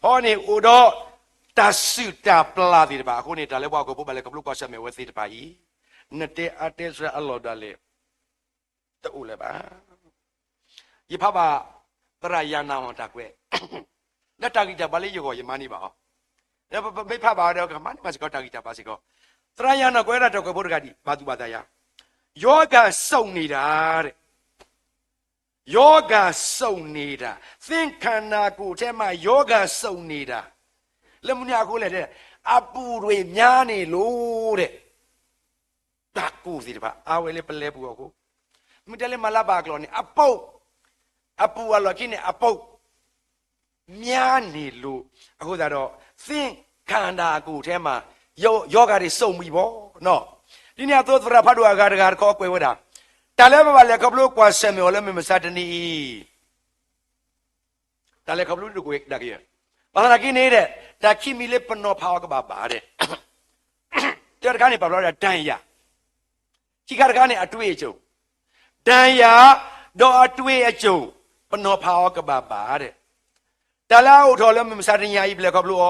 ဟီန့ၣ်အိၣ်ဒီး တၢ်စုၣ်တၢ်ပျၢ်သ့ၣ်တဖၣ်အဃိန့ၣ် တၢ်လၢပှၤဟီၣ်ခိၣ်ဖိဘၣ်လဲၤခီဖျိကွၢ်ဆၢၣ်မဲာ်ဝဲသ့ၣ်တဖၣ်အံၤ, နတဲအါတဲစှၤအလီၢ်ဒၣ်လဲာ် တအိၣ်လၢၤဘၣ်. ယဖးဘၣ် သရၣ်ယၤနၤအတၢ်ကွဲး, လၢတၢ်ဂံၢ်တၢ်ဘါလၢယဂီၢ်ယမၤန့ၢ်ဘၣ်အီၤ, ဒီးပမ့ၢ်ဖးဘၣ်ဒီး ကမၤန့ၢ်ဘၣ်စ့ၢ်ကီးတၢ်ဂံၢ်တၢ်ဘါစ့ၢ်ကီး, သရၣ်ယၤနၤကွဲးဒၣ်တၢ်ကွဲးဖိတဂၤဒံး ဘၣ်သူၣ်ဘၣ်သးယၤ, ယောဂါစုံနေတာ, ယောဂါစုံနေတာ, သင်္ခန္ဓာကိုယ်ထဲမှာ ယောဂါစုံနေတာ, လၢမနုၤအဃိလဲၣ်, အပူၤရ့ၣ်များနေလို့တဲ့ တၢ်ကိၢ်သ့ၣ်တဖၣ် အါဝဲလၢပလဲၤပူၤအဃိ, မ့ၢ်တဲလၢမၤလါပၢ်အကျိာ်န့ၣ် အပူၤ, အပူၤအလီၢ်ခံန့ၣ် အပူၤ များနေလို့, အဃိသတးဒီး သင်္ခန္ဓာကိုယ်ထဲမှာ ယောဂါတွေစုံပြီပေါ့နော်. ဒ်န့ၣ်အသိး သရၣ်ဖးဒိၣ်အဂၤတဂၤတခီကွဲးဝဲဒၣ်, တၢ်လၢပဘၣ်လဲၤခီဖျိကွၢ်ဆၢၣ်မဲာ်အီၤလၢမုၢ်မဆါတနံၤအံၤ တၢ်လဲၤခီဖျိဒိၣ်ကွဲးဒၣ်ကယဲၢ်, ဘၣ်ဆၣ်သနာ်က့န့ၣ်ဒီး တၢ်ခံမံၤလၢပနီၤဖးအီၤကဘၣ်ဘၣ်ဒီး တၢ်တခါန့ၣ် ပာ်ဖျါဝဲဒၣ် ဒဏ်ရာ, ခံခါတခါန့ၣ် အတွေ့အကြုံ, ဒဏ်ရာ ဒီးအတွေ့အကြုံ ပနီၤဖးအီၤကဘၣ်ဘၣ်ဒီး တၢ်လၢအအိၣ်ထီၣ်လၢမုၢ်မဆါတနံၤအံၤ ပလဲၤခီဖျိ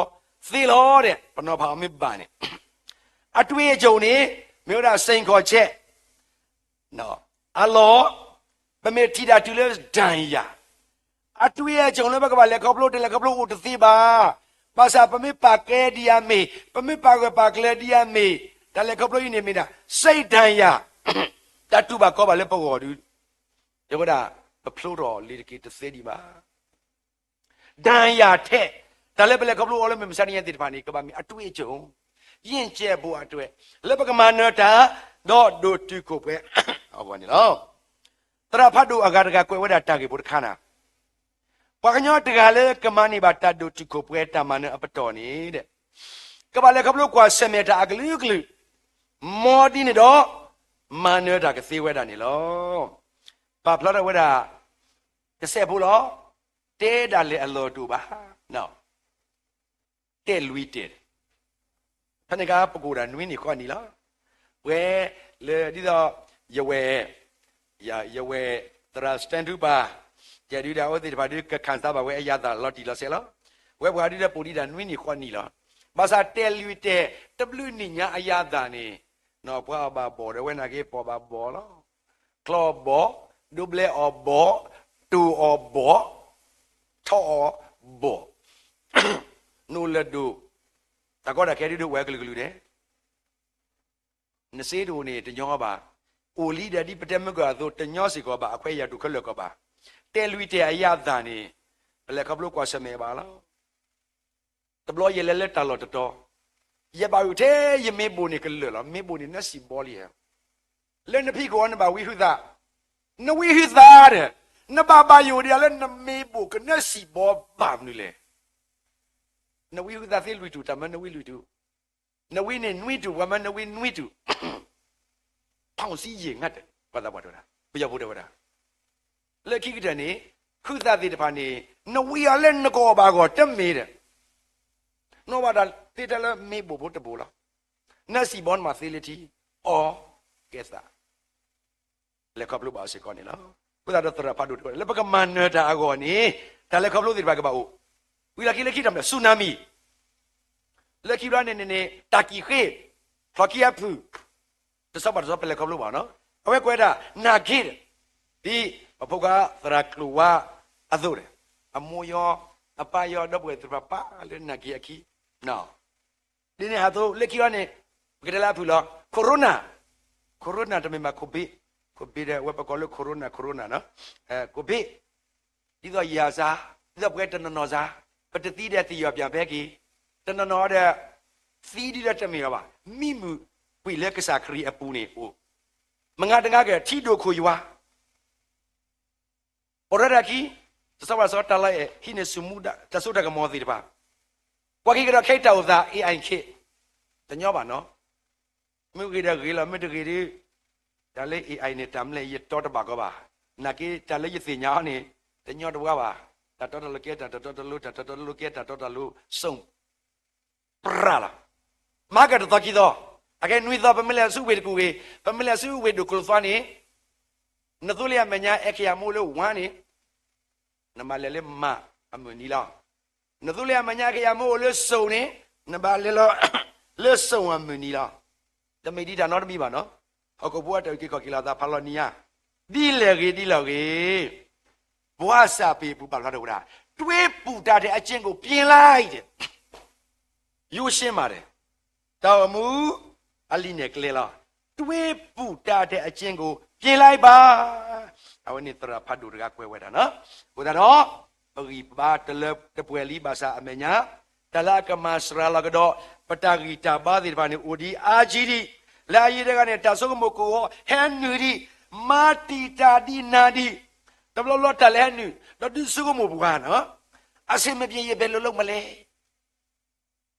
အီၤသ့လီၤဒီး ပနီၤဖးအီၤမ့ၢ်ဘၣ်န့ၣ် အတွေ့အကြုံန့ၣ် မ့ၢ်ဝဲဒၣ်စိန်ခေါ်ချက် အလီၢ်, ပမ့ၢ်ထံၣ်တၢ်တုၤလၢဒၣ်ယၤ, အတွေ့အကြုံလၢပကဘၣ်လဲၤခီဖျိ တလဲၤခီဖျိအိၣ်တသ့ဘၣ်. ဘၣ်ဆၣ်ပမ့ၢ်ပာ်ကဲဒံးအမ့ၢ်, ပမ့ၢ်ပာ်ဂၢၢ်ပာ်ကျၢၤဒံးအမ့ၢ်, တၢ်လဲၤခီဖျိအံၤန့ၣ်မ့ၢ်ဒၣ် စိတ်ဒဏ်ရာ, တၢ်တူၢ်ဘၣ်ခီဘၣ်လၢပဂီၢ်ဒုး, တဲဝဲဒၣ် ပဖျိထီၣ်လံၤတက့ၢ် တသ့ဒံးဘၣ်. ဒၣ်ယၤထဲး, တၢ်လၢပလဲၤခီဖျိအီၤလၢမုၢ်မဆါတနံၤညါသ့ၣ်တဖၣ်န့ၣ် ကဘၣ်မ့ၢ်အတွေ့အကြုံ, ယဉ်ကျေးဖို့အတွက်, လၢပကမၤနၢၤတၢ်, ဒီးဒိးတုာ်ခိၣ်ပှဲၤအဂီၢ်န့ၣ်လီၤ. သရၣ်ဖးဒိၣ်အဂၤတဂၤကွဲးဝဲဒၣ်တၢ်ဂ့ၢ်ဖိတခါနၤ, ပှၤကညီတဂၤလၢကမၤန့ၢ်ဘၣ်တၢ်ဒိးတုာ်ခိၣ်ပှဲၤတၢ်မၤနၢၤအပတီၢ်န့ၣ်, ကဘၣ်လဲၤခီဖျိကွၢ်ဆၢၣ်မဲာ်တၢ်အကလုာ်ကလုာ်, မ်ဒ်န့ၣ်ဒီး မၤနၢၤတၢ်ကသ့ဝဲဒၣ်န့ၣ်လီၤ. ပာ်ဖျါထီၣ်ဝဲဒၣ် တစဲးဖိလီၤ. တဲဒၣ်လဲာ်အလီၢ်တအိၣ်ဘၣ်, တဲာ်လွံၢ်တဲာ်, ဖဲန့ၣ်အခါ ပကအိၣ်ဒၣ်နွံနံၣ်ဃိးနံၣ်လီၤ. ပဝဲလၢဒ်သိး ယဝဲၢ်, ယဝဲၢ် သရၣ် Stanley Tupa, ယဲဒုးဒၣ်အဝဲသ့ၣ်တဖၣ်ဒုး ကခၣ်စၢ်ဘၣ်ဝဲအယၤသၣ်လီၤတံၢ်လီၤဆဲးလီၤ. ဝဲပှၤဒုးဒီးပိာ်ဒံးတၢ်နွံနံၣ်ဃိးနံၣ်လီၤ. ဘၣ်ဆၣ်တဲာ်လွံၢ်တဲာ် တဘျုးနံၣ်ညါအယၤသၣ်န့ၣ်, ပှၤအီၣ်ဘၣ်ဘီၣ်ဒီးဝဲနာ်က့ ပီၣ်ဘၣ်ဘီၣ်လီၤ. ချီအီၣ်ဘီၣ်, ဒိးဘျဲအီၣ်ဘီၣ်, တိၢ်အီၣ်ဘီၣ်, ထီၣ်အီၣ်ဘီၣ်, နအိၣ်လၢဒိၣ်, တၢ်ကီတၢ်ခဲဒုးဒိၣ်ဝဲကလုာ်ကလုာ်ဒဲး, နစ့တအိၣ်န့ၣ် တညီဘၣ်. အိၣ်လံဒီးဒ်ပတဲမုၢ်ကီၢ်အသိး တညီစ့ၢ်ကီးဘၣ် အခွဲးယာ်ဒိၣ်ခဲလၢာ်ကီးဘၣ်. တဲာ်လွံၢ်တဲာ်အယၤသၣ်န့ၣ် ပလဲၤခီဖျိကွၢ်ဆၢၣ်မဲာ်ဘၣ်လီၤ. တဘျီယလဲၤလၢတၢ်လီၢ်တတီၤ, ယဘၣ်အုၣ်ထဲယမ့ၢ်ဘိၣ်န့ၣ်ကလၢာ်လီၤ. မ့ၢ်ဘိၣ်န့ၣ် နၢၤစံၣ်ဘီလံဧါ. လၢနဖံးခိၣ်အီၤနဘၣ်ဝံဟုသး, နဝံဟုသးဒီး နဘၣ်ဘၣ်ယိၣ်ဒံးဧါလၢနမ့ၢ်ဘိၣ်ကနၢၤစံၣ်ဘီဘၣ်မနုၤလဲၣ်. နဝံဟုသးသ့လွံၢ်တူာ် တၢ်မၢနဝံလွံၢ်တူာ်, နဝံန့ၣ်နွံတူာ် ပှၤမၢနဝံနွံတူာ် ဖီၣ်စံယ့ၢ်ငါတဲ, ပှၤသးပှၢ်တဲဝဲဒၣ်, ပယီၤဖိတဲဝဲဒၣ်, လၢခံကတၢၢ်န့ၣ်, ဟုသးသ့ၣ်တဖၣ်န့ၣ်, နဝံအီၤလၢနကအီၣ်ဘၣ်အဂီၢ်တမ့ၢ်ဒီး, နအီၣ်ဘၣ်တၢ်သ့ထဲလၢမ့ၢ်ဘိၣ်ဖိတဘိၣ်လီၤ. နၢၤစံၣ်ဘီနမၤသ့လၢထံ, အီၣ်ကဲသး လဲၤခီဖျိဘၣ်အီၤစ့ၢ်ကီးန့ၣ်လီၤ. အဃိသတးဒီးသရၣ်ဖးဒိၣ်တဲဝဲဒၣ် လၢပကမၤနၢၤတၢ်အဂီၢ်န့ၣ်, တၢ်လဲၤခီဖျိသ့ၣ်တဖၣ်ကဘၣ်အိၣ်, ဝံၤလီၢ်ခံလၢခံတၢ်မနုၤ ဆူနါမံၤ လၢခံဘျီန့ၣ်န့ၣ်န့ၣ် တၢ်ကံၣ်ဃ့ၢ်, ဖျီၣ်ခံအဖုၣ်, တဆီဘၣ်တဆီပလဲၤခီဖျိဘၣ်နီၤ, အဝဲကွဲးဒၣ် နာ်က့ဒီး, ဒ်ပဖိခွါသရၣ်ကျိၤဝါအသိးဒီး, အမိၢ်ယီၤ, အပၢ်ယီၤ ဒီပုၢ်ဝဲၢ်သ့ၣ်တဖၣ်ပာ်လၢနာ်က့အခံ, ဒ်န့ၣ်အသိးလၢခံဘျီန့ၣ်, ပကတဲလၢအဖုၣ်လီၤ corona, corona တမ့ၢ်ဘၣ် COVID, COVID ဝဲပကိးလၢ corona, corona နီၤ, COVID ဒ်သိးယၤစါ, ဒ်သိးပဝဲတနီၤနီၤစါ, ပတသံဒီးသံယီၤပၠးဖဲက့ၤ, တနီၤနီၤဒီး, သံဒ်ဒီးတမ့ၢ်လီၤဘၣ်, မံမုာ်ကွံာ်လၢကစၢ်ခရံာ်အပူၤန့ၣ်အိၣ်, မုၢ်ဂၤတဂၤကထံဒိၣ်ခိၣ်ယွၤ, အိၣ်ဒီးတၢ်ခံ, တဆီဘၣ်တဆီတၢ်လီၤအဲၣ် ဟံးန့ၢ်ဆူၣ်မူဒါ တၢ်စိတၢ်ကမီၤသ့ၣ်တဖၣ်, ကွၢ်က့ၤကဒီးခဲအံၤတၢ်အိၣ်သး AI ခဲ, တညီဘၣ်နီၤ, မ့ၢ်ဂ့ၤဒီးဂ့ၤလီၤ မ့ၢ်တဂ့ၤဒီး, တၢ်လၢ AI န့ၣ် တၢ်မလဲၣ်ယတီတဘၣ်ကီဘၣ်, နာ်က့တၢ်လၢယသ့ၣ်ညါအီၤန့ၣ်, တညီတဝါဘၣ်, တၢ်တီတၢ်လိၤကဲတၢ်တတီတလိၤ တၢ်တတီတလိၤကဲတၢ်တီတလိၤ ဆိၣ် ပြၢ်လီၤ. မၤကတၢၢ်တသီခံသီ, အကဲနွံသီ ပမ့ၢ်လဲၤဆူဝ့ၢ်တကူၣ်ဂ့ၤ, ပမ့ၢ်လဲၤဆူဝ့ၢ်ဒိၣ်ကျိၤသီန့ၣ်, နသိလ့ၣ်အမဲာ်ညါ အဲၣ်ကယၤမ့ၢ်အိၣ်လၢဝါန့ၣ်, နဘၣ်လဲၤလၢမးအမုၢ်နံၤလီၤ. နသိလ့ၣ်အမဲာ်ညါ အဲၣ်ကယၤမ့ၢ်အိၣ်လၢစိၣ်န့ၣ်, နဘၣ်လဲၤလီၤ လၢစိၣ်အမုၢ်နံၤလီၤ. တမ့ၢ်ဒ်တၢ်နီတမံၤဘၣ်နီၤ, ဟီၣ်ခိၣ်ဖိအတၢ်အုၣ်က့ၤခီၣ်က့ၤလီၤအသးဖးလီၤနံၤညါ, ဒ်လဲၣ်ဂ့ၤဒ်လဲၣ်ဂ့ၤ ဘှါစၢ်ပ့ၤပူၤပာ်ဖျါထီၣ်ဝဲဒၣ်, တွေးပူတာထက်အကျင့်ကို ပြင်လိုက်, ယိၣ်ရှင်းပါတယ်, တၢ်အိၣ်မူ အလံာ်နဲၣ်ကျဲလီၤ, တွေးပူတာထက်အကျင့်ကို ပြင်လိုက်ပါ, အဝဲန့ၣ်သရၣ်ဖးဒိၣ်တဂၤကွဲးဝဲဒၣ်နီၤ, အဃိသတးဒီး, ပဂံၢ်ပဘါတလၢတပှဲၤလံဘၣ်ဆၣ်အမဲာ်ညါ, တၢ်လၢအကမၤစှၤလီၤကဒီး, ပတၢ်ဂံၢ်တၢ်ဘါသ့ၣ်တဖၣ်န့ၣ် အိၣ်ဒံးအါကံဒံး, လၢအယံၤတဂၤန့ၣ် တၢ်ဆိကမိၣ်ကိၣ်ဂီၤဟဲနုာ်ဒံး, မၤတံာ်တာ်ဒံးနၤဒံး, တဘျီဘျီတၢ်လဲၤဟဲနုာ်, ဒီးဒုးဆိကမိၣ်ပှၤနီၤ, အဆင်မပြေ ယဘယ်လိုလုပ်မလဲ,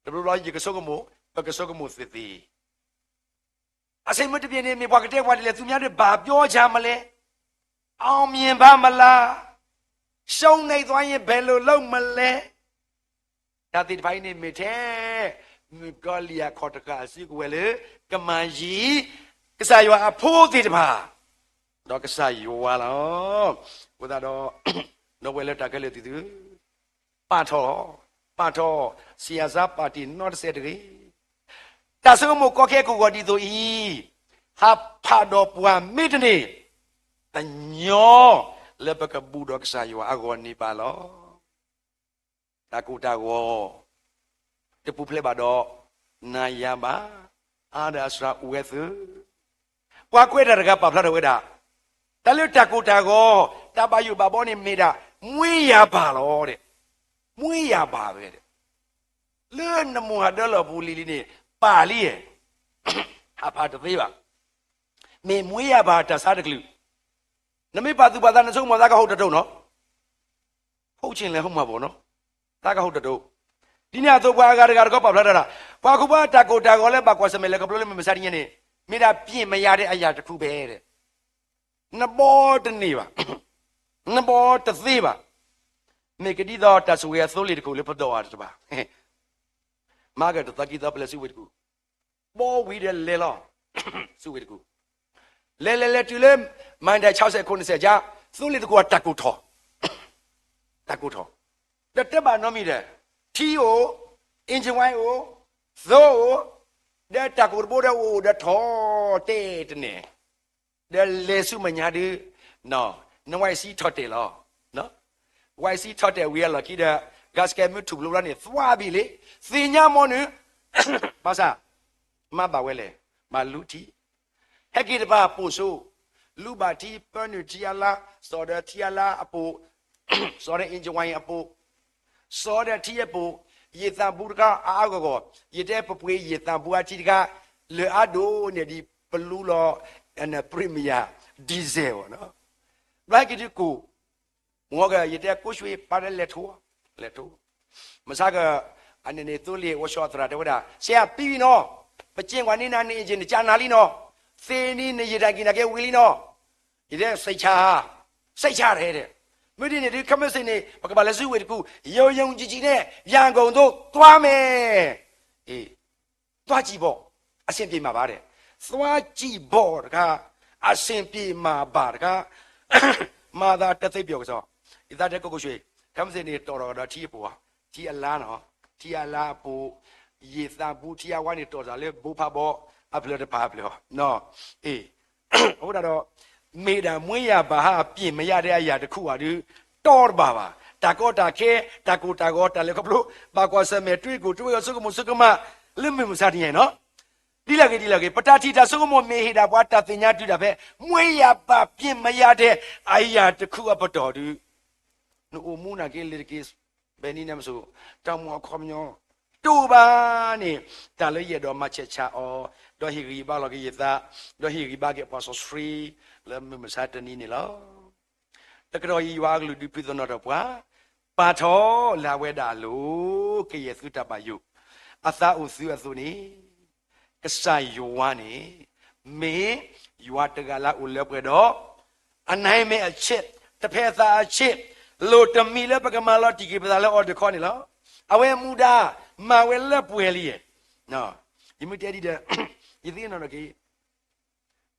တဘျီဘျီယကဆိကမိၣ်, ပကဆိကမိၣ်သ့သ့ အဆင်မတပြေန့ၣ် မ့ၢ်ပှၤကတဲပှၤဒ်လဲၣ်, သူများတွေဘာပြောကြမလဲ, အောင်မြင်ပါမလား, ရှုံးနိမ့်သွားရင် ဘယ်လိုလုပ်မလဲ, တၢ်သ့ၣ်တဖၣ်အံၤန့ၣ်မ့ၢ်ထဲ, မုၣ်ကီၤလံၢ်အခီၣ်တဃာ်အစုကဝဲၤလၢ, ကမၤယံၤ, ကစၢ်ယွၤအဖိသ့ၣ်တဖၣ်, ဒီးကစၢ်ယွၤလီၤ, အဃိသတးဒီး, ဒီပုၢ်ဝဲၢ်လၢတၢ်ခဲလၢာ်သ့ၣ်သုဧၢ, ပာ်ထီၣ်, ပာ်ထီၣ်, စံးအစါပာ်တ့ၢ်နီတစဲးတဂ့ၤ, တၢ်ဆိကမိၣ်ကီခဲကိၣ်ဂီၤဒ်သိးအံၤ, ဟးဖးဒီးပှၤမ့တန့ၢ်, တညီလၢပကဘူၣ်ဒီးကစၢ်ယွၤအဂီၢ်န့ၣ်ဘၣ်လီၤ. တၢ်ကိၢ်တၢ်ဂီၤ, တပူၤဖျဲးဘၣ်ဒီး, နၤယၤဘၣ်, အါဒီးအစှၤအိၣ်ဝဲသု, ပှၤကွဲးတၢ်တဂၤပာ်ဖျါထီၣ်ဝဲဒၣ်, တၢ်လၢတၢ်ကိၢ်တၢ်ဂီၤ, တၢ်ဘၣ်ယိၣ်ဘၣ်ဘီန့ၣ်မ့ၢ်ဒၣ် မွေးရာပါ လီၤဒီး, မွေးရာပါ ဝဲဒီး, လၢနမိၢ်ဟးဒၢလီၢ်ပူၤလံၤလံၤန့ၣ် ပာ်လံဧါ, ဟးဖးတသ့ဘၣ်, မ့ၢ်မွေးရာပါ တၢ်ဆါတကလုာ်, နမ့ၢ်ပာ်သူၣ်ပာ်သး နဆိကမိၣ်သးကဟီၣ်တတိၢ်နီၤ ဟုတ်ချင်လဲဟုတ်မှာပေါ့နော်, သးကဟီၣ်တတိၢ်, ဒ်န့ၣ်အသိးပှၤအဂၤတဂၤတခီပာ်ဖျါတၢ်ဒၣ်, ပှၤခိၣ်ပှၤတၢ်ကိၢ်တၢ်ဂီၤလၢဘၣ်ကွၢ်ဆၢၣ်မဲာ်လဲၤခီဖျိလၢမုၢ်မဆါတနံၤန့ၣ်, မ့ၢ်ဒၣ်ပျ့ၢ်မယၤဒဲးအယၤတခူဘဲဒီး, နဘီတန့ၢ်ဘၣ်, နဘီတသ့ဘၣ်, မ့ၢ်ကဒ်သိးတၢ်ဆိၣ်ဂ့ၤအသိလ့ၣ်တခိၣ်လၢပဒိၣ်အတဘၣ်, မၤကတသီကံသီပလဲၤစုဝ့ၢ်တကူၣ်, ဘီဝံၤဒီးလဲၤလီၤ, စုဝ့ၢ်တကူၣ်, လဲၤလဲၤလဲၤတုၤလၢ မၤဒဲးဆၣ်စဲးခိၣ်နစဲးကါ, သိလ့ၣ်တခိၣ်အတၢ်ကိၢ်ထီၣ်, တၢ်ကိၢ်ထီၣ်, ဒီးတဲဘၣ်နီတမံၤဒီး, ထံအိၣ်, engine wire အိၣ်, သိအိၣ်, ဒီးတၢ်ကိၢ်တဘိဒီးအိၣ်ဒီးထီၣ်တဲတန့ၢ်, ဒီးလဲၤဆူမဲာ်ညါဒုး, နဝဲၢ်စံထီၣ်တဲာ်လီၤ, ဝဲၢ်စံထီၣ်တဲာ်ဝံၤအလီၢ်ခံဒီး, ဂၤစကဲမုၢ်ထူၣ်ဖျိဖျါန့ၣ် သွါဘံၣ်လံ, သ့ၣ်ညါမီၢ်နုာ်, ဘၣ်ဆၣ်, မၤဘၣ်ဝဲလဲၣ်, မၤလူထံ ဟဲက့ၤတပၤပိာ်ဆိ, လူဘၣ်ထံ ပၢနုာ်ထံအလါ, စီၤဒီးထံအလါအပိာ်, စီၤဒီး engine wire အပိာ်, စီၤဒီးထံအပိာ်, ယံာ်သးဘူးတခါအါအါဂီၢ်ဂီၢ်, ယတဲပပှ့ၤယံာ်သးဘူးအထံတခါ, လၢအဒိၣ်န့ၢ်ဒံးပလူလီၤ, အန premier diesel ဘၣ်နီၤ, ဘျီဟဲက့ၤဒုးကိၢ်, မ့ၢ်ဂ့ၤ ယတဲကိးဆွ့ၣ်ပာ်ဒီးလဲၤထိ, လဲၤထိ, မဆါက, အန့ၣ်န့ၣ်သိလ့ၣ် ဝီၤဆီအသရၣ်တဲဝဲဒၣ် ဆဲးအပံဝံၤနီၤ, ပက့ၢ်ကွၢ်န့ၢ်နၤန့ၣ် ယံာ်နကၢ်နၤလံနီၤ, သ့ၣ်နံၤနယံာ်တၢ်ကံၣ်နၤက့ဝံၤလံနီၤ, ယတဲ စိတ်ချ, စိတ်ချ တဲ, မ့ၢ်ဒ်န့ၣ်ဒုး ခဲမုၢ်ဆ့ၣ်န့ၣ် ပကဘၣ်လဲၤဆူဝ့ၢ်တကူၣ်, ယုံယုံကြည်ကြည်န့ၣ် ရန်ကုန်သို့သွားမယ်, အ့ သွားကြည့်ပေါ့, အဆင်ပြေမှာပါတဲ့, သွားကြည့်ပေါ့တခါ, အဆင်ပြေမှာပါတခါ, မၤသးတသ့ပျီၤကစီၣ်, ယသးတဲကိးကိးဆွ့ၣ်, ခဲမုၢ်ဆ့ၣ်န့ၣ်တီၣ်ထီၣ်ကဒီးထံအပိာ်, ထံအလါနီၤ, ထံအလါအပိာ်, ယံာ်သးဘူးထံအဝါန့ၣ်တီၣ်တၢ်လၢဘိဖးဘီ, အဖျၢၣ်တဖၣ်အဖျၢၣ်, အ့ အဃိသတးဒီး, မ့ၢ်ဒၣ်မွေးရာပါ ဟးပျ့ၢ်မယၤဒဲးအယၤတခူဘၣ်ဒုး, တီတဘၣ်ဘၣ်, တၢ်ကီတၢ်ခဲ, တၢ်ကိၢ်တၢ်ဂီၤ, တၢ်လဲၤခီဖျိ, ဘၣ်ကွၢ်ဆၢၣ်မဲာ် တွေးကိုယ်တွေးအဆိကမိၣ်ဆိကမး, လၢမုၢ်မဆါတနံၤအံၤနီၤ, ဒ်လဲၣ်ဂ့ၤဒ်လဲၣ်ဂ့ၤ ပတၢ်ထံၣ်တၢ်ဆိကမိၣ်မ့ၢ်ဟ့ၣ်ဒၣ်ပှၤတၢ်သ့ၣ်ညါတုၤဒၣ်ဖဲ မွေးရာပါပျ့ၢ်မယၤဒဲးအယၤတခူအပတီၢ်ဒုး, နအိၣ်မူနာ်က့လ့ၤတက့ၢ်, ဘဲနံၤန့ၣ်မ့ၢ်စိၤ, တၢ်မူအခီပညီ, တအိၣ်ဘၣ်န့ၣ်, တၢ်လၢယအဲၣ်ဒိးမၤဆဲးဆါအီၤ, ဒီးဟ့ၣ်ဂံၢ်ဘါလီၤက့ၤယသး, ဒီးဟ့ၣ်ဂံၢ်ဘါက့ၤပှၤစီဆှံ, လၢမုၢ်မဆါတနံၤန့ၣ်လီၤ. တကတီၢ်အံၤယွၤအကလုၢ်ဒုးဖုးသနီၣ်ထီၣ်ပှၤ, ပာ်ထီၣ်လၢအဝဲဒၣ်အလိၤ, ကယဲၢ်သုတၢ်ဘၣ်ယိၣ်, အသးအိၣ်သုအသိးန့ၣ်, ကစၢ်ယွၤန့ၣ်, မ့ၢ်ယွၤတဂၤလၢအအိၣ်လၢပှဲၤဒီး, အနမ့ၢ်အဆဲး, တဖဲအသးအဆဲး, လိၣ်တမံၤလၢပကမၤလီၤတံၢ်က့ၤပသးလၢအီၤတခီန့ၣ်လီၤ. အဝဲမူဒါ, မၤဝဲလၢပှဲၤလံ, ယမ့ၢ်တဲဒ်ဒီး, ယသ့ၣ်နီၣ်ထီၣ်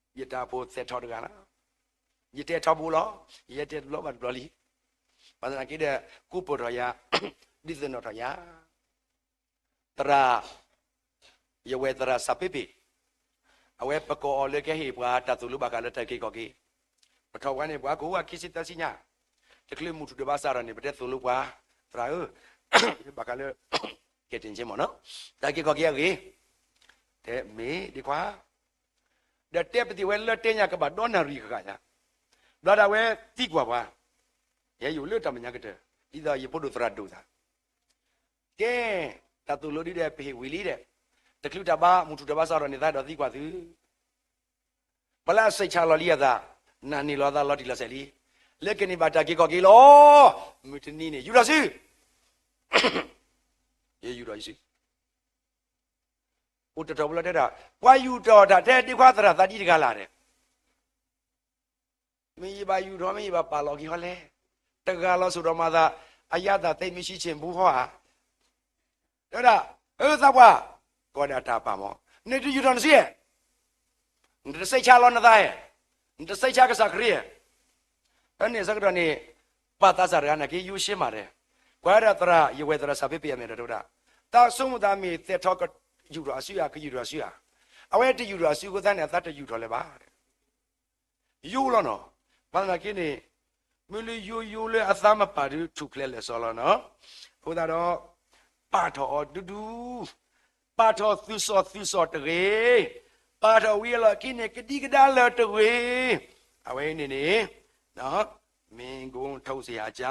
က့ၤ ယတၢ်အိၣ်ဖှိၣ်သဲးထီၣ်တဂၤလီၤ. ယတဲထီဘိလီၤ, ယတဲတဘျီဘၣ်တဘျီလံ. ဘၣ်သနာ်က့ဒီး ကိးပၢၢ်ထီၣ်ယၤ, ဒုးသ့ၣ်နီၣ်ထီၣ်ယၤ. သရၣ်, ယဝဲၢ်သရၣ်စၢ်ပ့ပ့ၢ်, အဝဲပကိးအီၤလၢကဟ့ၣ်ပှၤတၢ်သိၣ်လိဘၣ်ဃးလၢတၢ်အုၣ်က့ၤခီၣ်က့ၤ. ပထီၣ်ပှၤန့ၣ် ပှၤကိးဝဲခံဆံသၢဆံညါ, တချုးမုၢ်ထူၣ်ဒိၣ်ဘၣ်စးထီၣ်န့ၣ် ပတဲသိၣ်လိပှၤ, သရၣ်ဧၢ, ဘၣ်ဃးလၢ ကဲတ့ၢ်မ့ၢ်နီၤ, တၢ်အုၣ်က့ၤခီၣ်က့ၤအဂ့ၢ်, တဲမ့ၢ်ဒ်ခွါ ဒီးတဲပသံၣ်ဝဲလၢတဲညါကဘၣ်ဒီနၣ်ရံၣ်ဃၣ်ဃၣ်ညါ, ဘျီဒၣ်ဝဲသံကွၢ်ပှၤ, ယဟဲယိၣ်လၢတၢ်မဲာ်ညါကတၢၢ်, ဒ်သိးယဖိဒိၣ်သရၣ်ဒိၣ်သး, ကဲ, တၢ်သိၣ်လိဒ်ဒီးပဟ့ၣ်ဝံၤလံဒီး, တချုးတၢ်ဘါမုၢ်ထူၣ်တၢ်ဘါစးထီၣ်န့ၣ် သးအဲၣ်ဒိးသံကွၢ်သု, ပှၤလၢအစိတ်ချလီၤလံအသး, နာ်န့ၢ်လီၤအသးလီၤတံၢ်လီၤဆဲးလံ, လၢကန့ၢ်ဘၣ်တၢ်အုၣ်က့ၤခီၣ်က့ၤလီၤ, မုၢ်တနံၤန့ၣ် ယူာ်ထီၣ်စု, ယယူာ်ထီၣ်ယစု အိၣ်တတီၤဘျီတဲဒၣ်, ပှၤယူာ်ထီၣ်တၢ်ထဲဒ့ခွါသရၣ်သးဒ်တဂၤလၢ်ဒီး, မ့ၢ်ယဘၣ်ယူာ်ထီၣ် မ့ၢ်ယဘၣ်ပာ်လီၤက့ၤဟီလဲၣ်, တဂၤလီၤစိၤဒီးမၤသး, အယါသးသ့မ့ၢ်ဆံးဆ့ၣ်ဘူဟီဧါ, တဲဒၣ်, အၢသးပှၢ်, ကိးဒၣ်တၢ်ပာ်မး, နတယူာ်ထီၣ်နစုဧါ, နတစိတ်ချလီၤနသးဧါ, နတစိတ်ချကစၢ်ခရံာ်ဧါ, ဖဲန့ၣ်ဆၢကတီၢ်န့ၣ်, ပၢ်သးစၢ်တဂၤနာ်က့ ယိၣ်ရှ့မးတဲ, ကွၢ်ဒၣ်သရၣ် ယဝဲၢ်သရၣ်စၢ်ဖ့းဖ့းအမဲာ်ဒီးတဲဝဲဒၣ်, သးဆိကမိၣ်သးမ့ၢ်သဲးထီၣ်ကယူာ်ထီၣ်အစုဧါ ကယူာ်ထီၣ်အစုဧါ, အဝဲတယူာ်ထီၣ်အစုအဃိသတးန့ၣ် အသးတယူာ်ထီၣ်လၢၤဘၣ် ယိၣ်လီၤနီၤ, ဘၣ်သနာ်က့န့ၣ်, မ့ၢ်လၢယိၣ်ယိၣ်လၢအသးမပာ်ဒီးထူၣ်ဖျဲးလဲၤစီလီၤနီၤ, အဃိသတးဒီး, ပာ်ထီၣ်အီၤဒူဒူ, ပာ်ထီၣ်သုးစီၣ်သုးစီၣ်တဂ့ၤ, ပာ်ထီၣ်ဝံၤအလီၢ်ခံန့ၣ် ကဒံကဒါလၢၤတဂ့ၤ, အဝဲအံၤန့ၣ်န့ၣ်, မ့ၢ်ဂိၢ်ထူၣ်စ့ၢ်ဟးကၠီ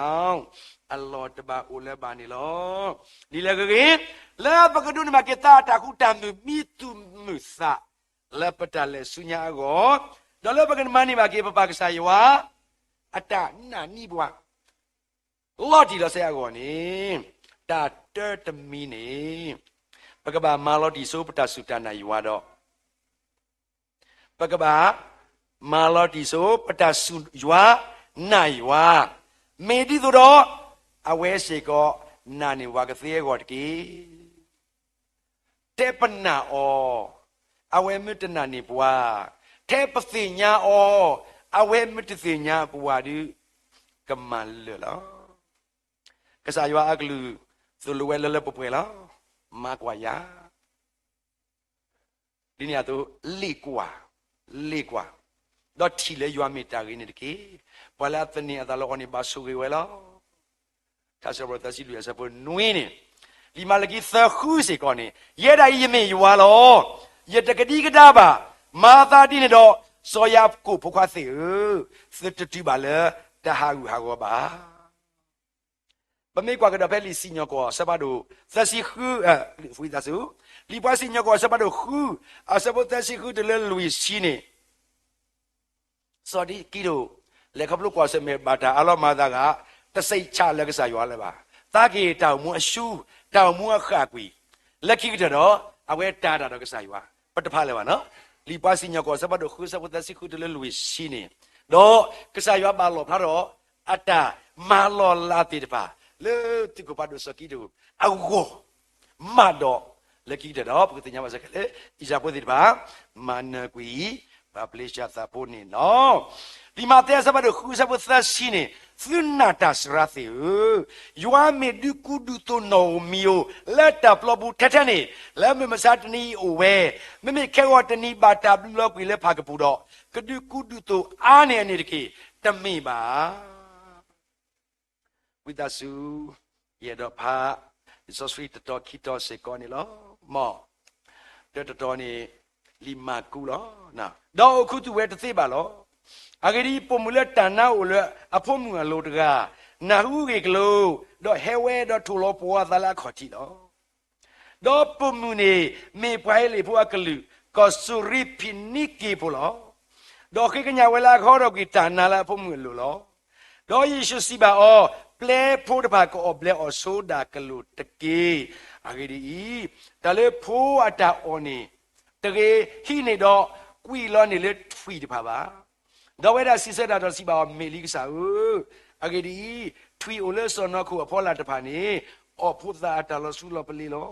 အလီၢ်တဘၣ်အိၣ်လၢၤဘၣ်န့ၣ်လီၤ. ဒ်လဲၣ်ဂ့ၤဂ့ၤ, လၢပကဒိးန့ၢ်ဘၣ်က့ၤသးအတၢ်ဃူတၢ်မုာ်မံသူၣ်မုာ်သး လၢပတၢ်လဲၤဆူညါအဂီၢ်, ဒီးလၢပကမၤန့ၢ်ဘၣ်က့ၤပပၢ်ကစၢ်ယွၤ အတၢ်နာ်န့ၢ်ပှၤ လီၤတံၢ်လီၤဆဲးအဂီၢ်န့ၣ်, တၢ်တၢတမံၤန့ၣ်, ပကဘၣ်မၤလီၤတံၢ်ဆိပတၢ်စူၢ်တၢ်နာ်ယွၤဒီး ပကဘၣ်မၤလီၤတံၢ်ဆိ ပတၢ်စူၢ်ယွၤနာ်ယွၤ, မ့ၢ်ဒ်သိးဒီး အဝဲစ့ၢ်ကီးနာ်န့ၢ်ပှၤကသ့အဂီၢ်တက့ၢ်. ထဲပနာ်အီၤ, အဝဲမ့ၢ်တနာ်န့ၢ်ပှၤ, ထဲပသ့ၣ်ညါအီၤ, အဝဲမ့ၢ်တသ့ၣ်ညါပှၤဒီး ကမၤလၢာ်လီၤ. ကစၢ်ယွၤအကလုၢ် သိၣ်လိဝဲလၢလၢပှဲၤပှဲၤလီၤ. မၤကွၢ်ယၤ ဒ်န့ၣ်အသိး လ့ၣ်ကွၢ်, လ့ၣ်ကွၢ်, ဒီးထံၣ်လၢယွၤမ့ၢ်တၢ်ဂ့ၤန့ၣ်တက့ၢ်. ပှၤလၢအသန့ၤအသးလၢအီၤန့ၣ် ဘၣ်ဆိၣ်ဂ့ၤဝဲလီၤ. ထါစံးပတြၢၤသၢဆံလွံၢ်အဆၢဖိနွံန့ၣ်, လံာ်မၤလကံသၢဃုစ့ၢ်ကီးန့ၣ်, ယဲဒၣ်အံၤယမ့ၢ်ယွၤလီၤ. ယတကဒံကဒါဘၣ်. မၤသးဒ်န့ၣ်ဒီး စီၤယၤကိာ်ဖိခွါသ့ၣ်ဧၢ, သုတတုၤဘၣ်လၢတၢ်ဟးဂူာ်ဟးဂီၤဘၣ်. ပမ့ၢ်ကွၢ်ကဒီးဖဲလံာ်စံၣ်ညီၣ်ကွီၢ်အဆၢဖးဒိၣ်သၢဆံဃု, ဝံသးစူၤ, လံာ်ပှၤစံၣ်ညီၣ်ကွီၢ်အဆၢဖးဒိၣ်ဃု, အဆၢဖိသၢဆံဃုတုၤလၢလွံၢ်ဆံန့ၣ်, စီၤဒံကံဒိၣ် လဲၤခီဖျိကွၢ်ဆၢၣ်မဲာ်ဘၣ်တၢ်အါလီၤမၤသးဂၤ, တစံးဆၣ်လၢကစၢ်ယွၤလၢၤဘၣ်. သးက့ၤတၢ်အိၣ်မူအဆူ, တၢ်အိၣ်မူအဃၣ်ကွံာ်, လၢခံကတၢၢ်ဒီး အဝဲတၢ်တၢ်ဒီးကစၢ်ယွၤ, ပတဖၣ်လၢၤဘၣ်နီၤ. လံာ်ပှၤစံၣ်ညီၣ်ကွီၢ်အဆၢဖးဒိၣ်ဃု အဆၢဖိသၢဆံဃုတုၤလၢလွံၢ်ဆံန့ၣ်, ဒီးကစၢ်ယွၤဘၣ်လီၣ်ဖျါထီၣ် အတၢ်မၤလီၤလးသ့ၣ်တဖၣ် လၢသုးခိၣ်ဖးဒိၣ်စီၤကံဒိၣ်အဂီၢ်, မးဒီး လၢခံကတၢၢ်ဒီး ပကသ့ၣ်ညါဘၣ်စ့ၢ်ကီးလၢ အံၣ်စရ့လးဖိသ့ၣ်တဖၣ် မၤနၢၤကွံာ် ပှၤပလ့ၡၢၣ်သးဖိန့ၣ်လီၤ. လံာ်မးသဲအဆၢဖးဒိၣ်ဃု အဆၢဖိသၢဆံန့ၣ်, သုနာ်တၢ်စှၤသ့ၣ်ဧၢ, ယွၤမ့ၢ်ဒုးကူဒုးသိးနီၣ်ဧိၤမံၤဧိၤ လၢတၢ်ပျီပူၤထဲထဲန့ၣ်, လၢမုၢ်မဆါတနံၤအံၤအိၣ်ဝဲ, မ့မ့ၢ်ခဲဂီၤတနံၤဘၣ်တၢ်ဘျၢကွံာ်လၢဖးကပူၤဒီး, ကဒုးကူဒုးသိးအါန့ၢ်အန့ၣ်တက့ၢ်, တမ့ၢ်ဘၣ်. ဝံသးစူၤ, ယအဲၣ်ဒိးဖး လံာ်စီဆှံတတီၤခံတီၤစ့ၢ်ကီးန့ၣ်လီၤ. မ်, တၢတတီၤန့ၣ် လံာ်မၢ်ကူးလီၤ. ဒီးအိၣ်ခူသူၣ်ဝဲတသ့ဘၣ်လီၤ. အဂ့ၢ်ဒ်အံၤ, ပိာ်မုၣ်လၢတၢ်နါအိၣ်လၢအဖိမုၣ်အလိၤတဂၤ, နၢ်ဟူဂ့ၢ်ကလိ, ဒီးဟဲဝဲဒီးထိၣ်လီၤပှီၤအသးလၢအခီၣ်ထံးလီၤ. ဒီးပိာ်မုၣ်န့ၣ် မ့ၢ်ပှၤဟ့လ့ၣ်ဖိအကလုာ်, ကီၢ်စူၤရံဖံးနံက့ၤဖိလီၤ. ဒီးဃ့ကညးဝဲလၢအကဟီထီၣ်ကွံာ်တၢ်နါလၢအဖိမုၣ်အလိၤလီၤ. ဒီးယ့ၣ်ၡူးစံးဘၣ်အီၤ, ပျဲဖိတဖၣ်ကအီၣ်ဘျဲအီၣ်ဆိဒၣ်ကလိာ်တက့ၢ်. အဂ့ၢ်ဒ်အံၤ, တၢ်လၢဖိအတၢ်အီၣ်န့ၣ်, တဂ့ၤဟံးန့ၢ်ဒီးကွံာ်လီၤန့ၣ်လၢထွံၣ်တဖၣ်ဘၣ်. ဒီးဝဲဒၣ်စံးဆၢတၢ်ဒီးစံးဘၣ်အီၤ, မ့ၢ်လံကစၢ်ဧၢ, အဂ့ၢ်ဒ်အံၤ, ထွံၣ်အိၣ်လၢစီၢ်နီၤခိၣ်အဖီလာ်တဖၣ်န့ၣ်, အီၣ်ဖိသၣ်အတၢ်လီၤဆူလီၤပလ့ၤလီၤ.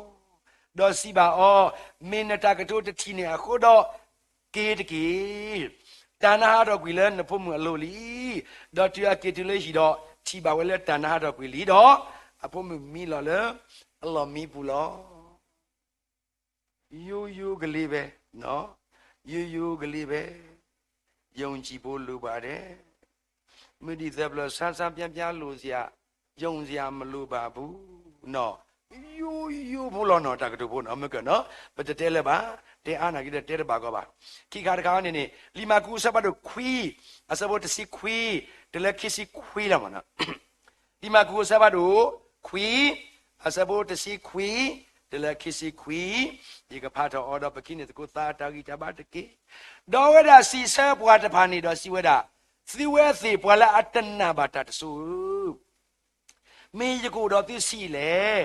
ဒီးစံးဘၣ်အီၤ, မ့ၢ်နတၢ်ကတိၤတထံၣ်န့ၣ်အဃိဒီး, က့ၤတက့ၢ်. တၢ်နါဟးထီၣ်ကွံာ်လၢနဖိမုၣ်အလိၤလံ. ဒီးတုၤအက့ၤတုၤလၢဟံၣ်ဒီး, ထံၣ်ဘၣ်ဝဲလၢတၢ်နါဟးထီၣ်ကွံာ်လံဒီး, အဖိမုၣ်မံလီၤလၢအလီၢ်မံပူၤလီၤ. ရိုးရိုးကလေးပဲ, နော်, ရိုးရိုးကလေးပဲ, ယုံကြည်ဖို့လိုပါတယ်, မုဒိသၢပျၢၤ ဆန်းဆန်းပြပြ လိုစရာ, ယုံစရာမလိုပါဘူး, နော်, ရိုးရိုးဖိလီၤနီၤ, တၢ်ကတိၤဖိနီၤ, မ့ၢ်ကနီၤ, ပတတဲလၢၤဘၣ်, တဲအါနာ်က့ဒီးတဲတဘၣ်ကီးဘၣ်. ခံခါတခါန့ၣ်န့ၣ်, လံာ်မၢ်ကူးအဆၢဖးဒိၣ်ခွံ, အဆၢဖိတဆံခွံ, တုၤလၢခံဆံခွံလီၤမးနီၤ. လံာ်မၢ်ကူးအဆၢဖးဒိၣ်ခွံ, အဆၢဖိတဆံခွံ, တုၤလၢခံဆံခွံ, ယကဖးထီၣ်အီၤဒီးပကဟံးန့ၢ်သကိးသးအတၢ်ဂံၢ်တၢ်ဘါတက့ၢ်. ဒီးအဝဲဒၣ်စံးဆၢပှၤတဖၣ်န့ၣ်ဒီးစံးဝဲဒၣ်, သုဝဲသ့ၣ်ပှၤလၢအတနာ်ဘၣ်တၢ်တစိၤဧၢ, မ့ၢ်ယကအိၣ်ဒီးသုဆံးအံၤလဲၣ်,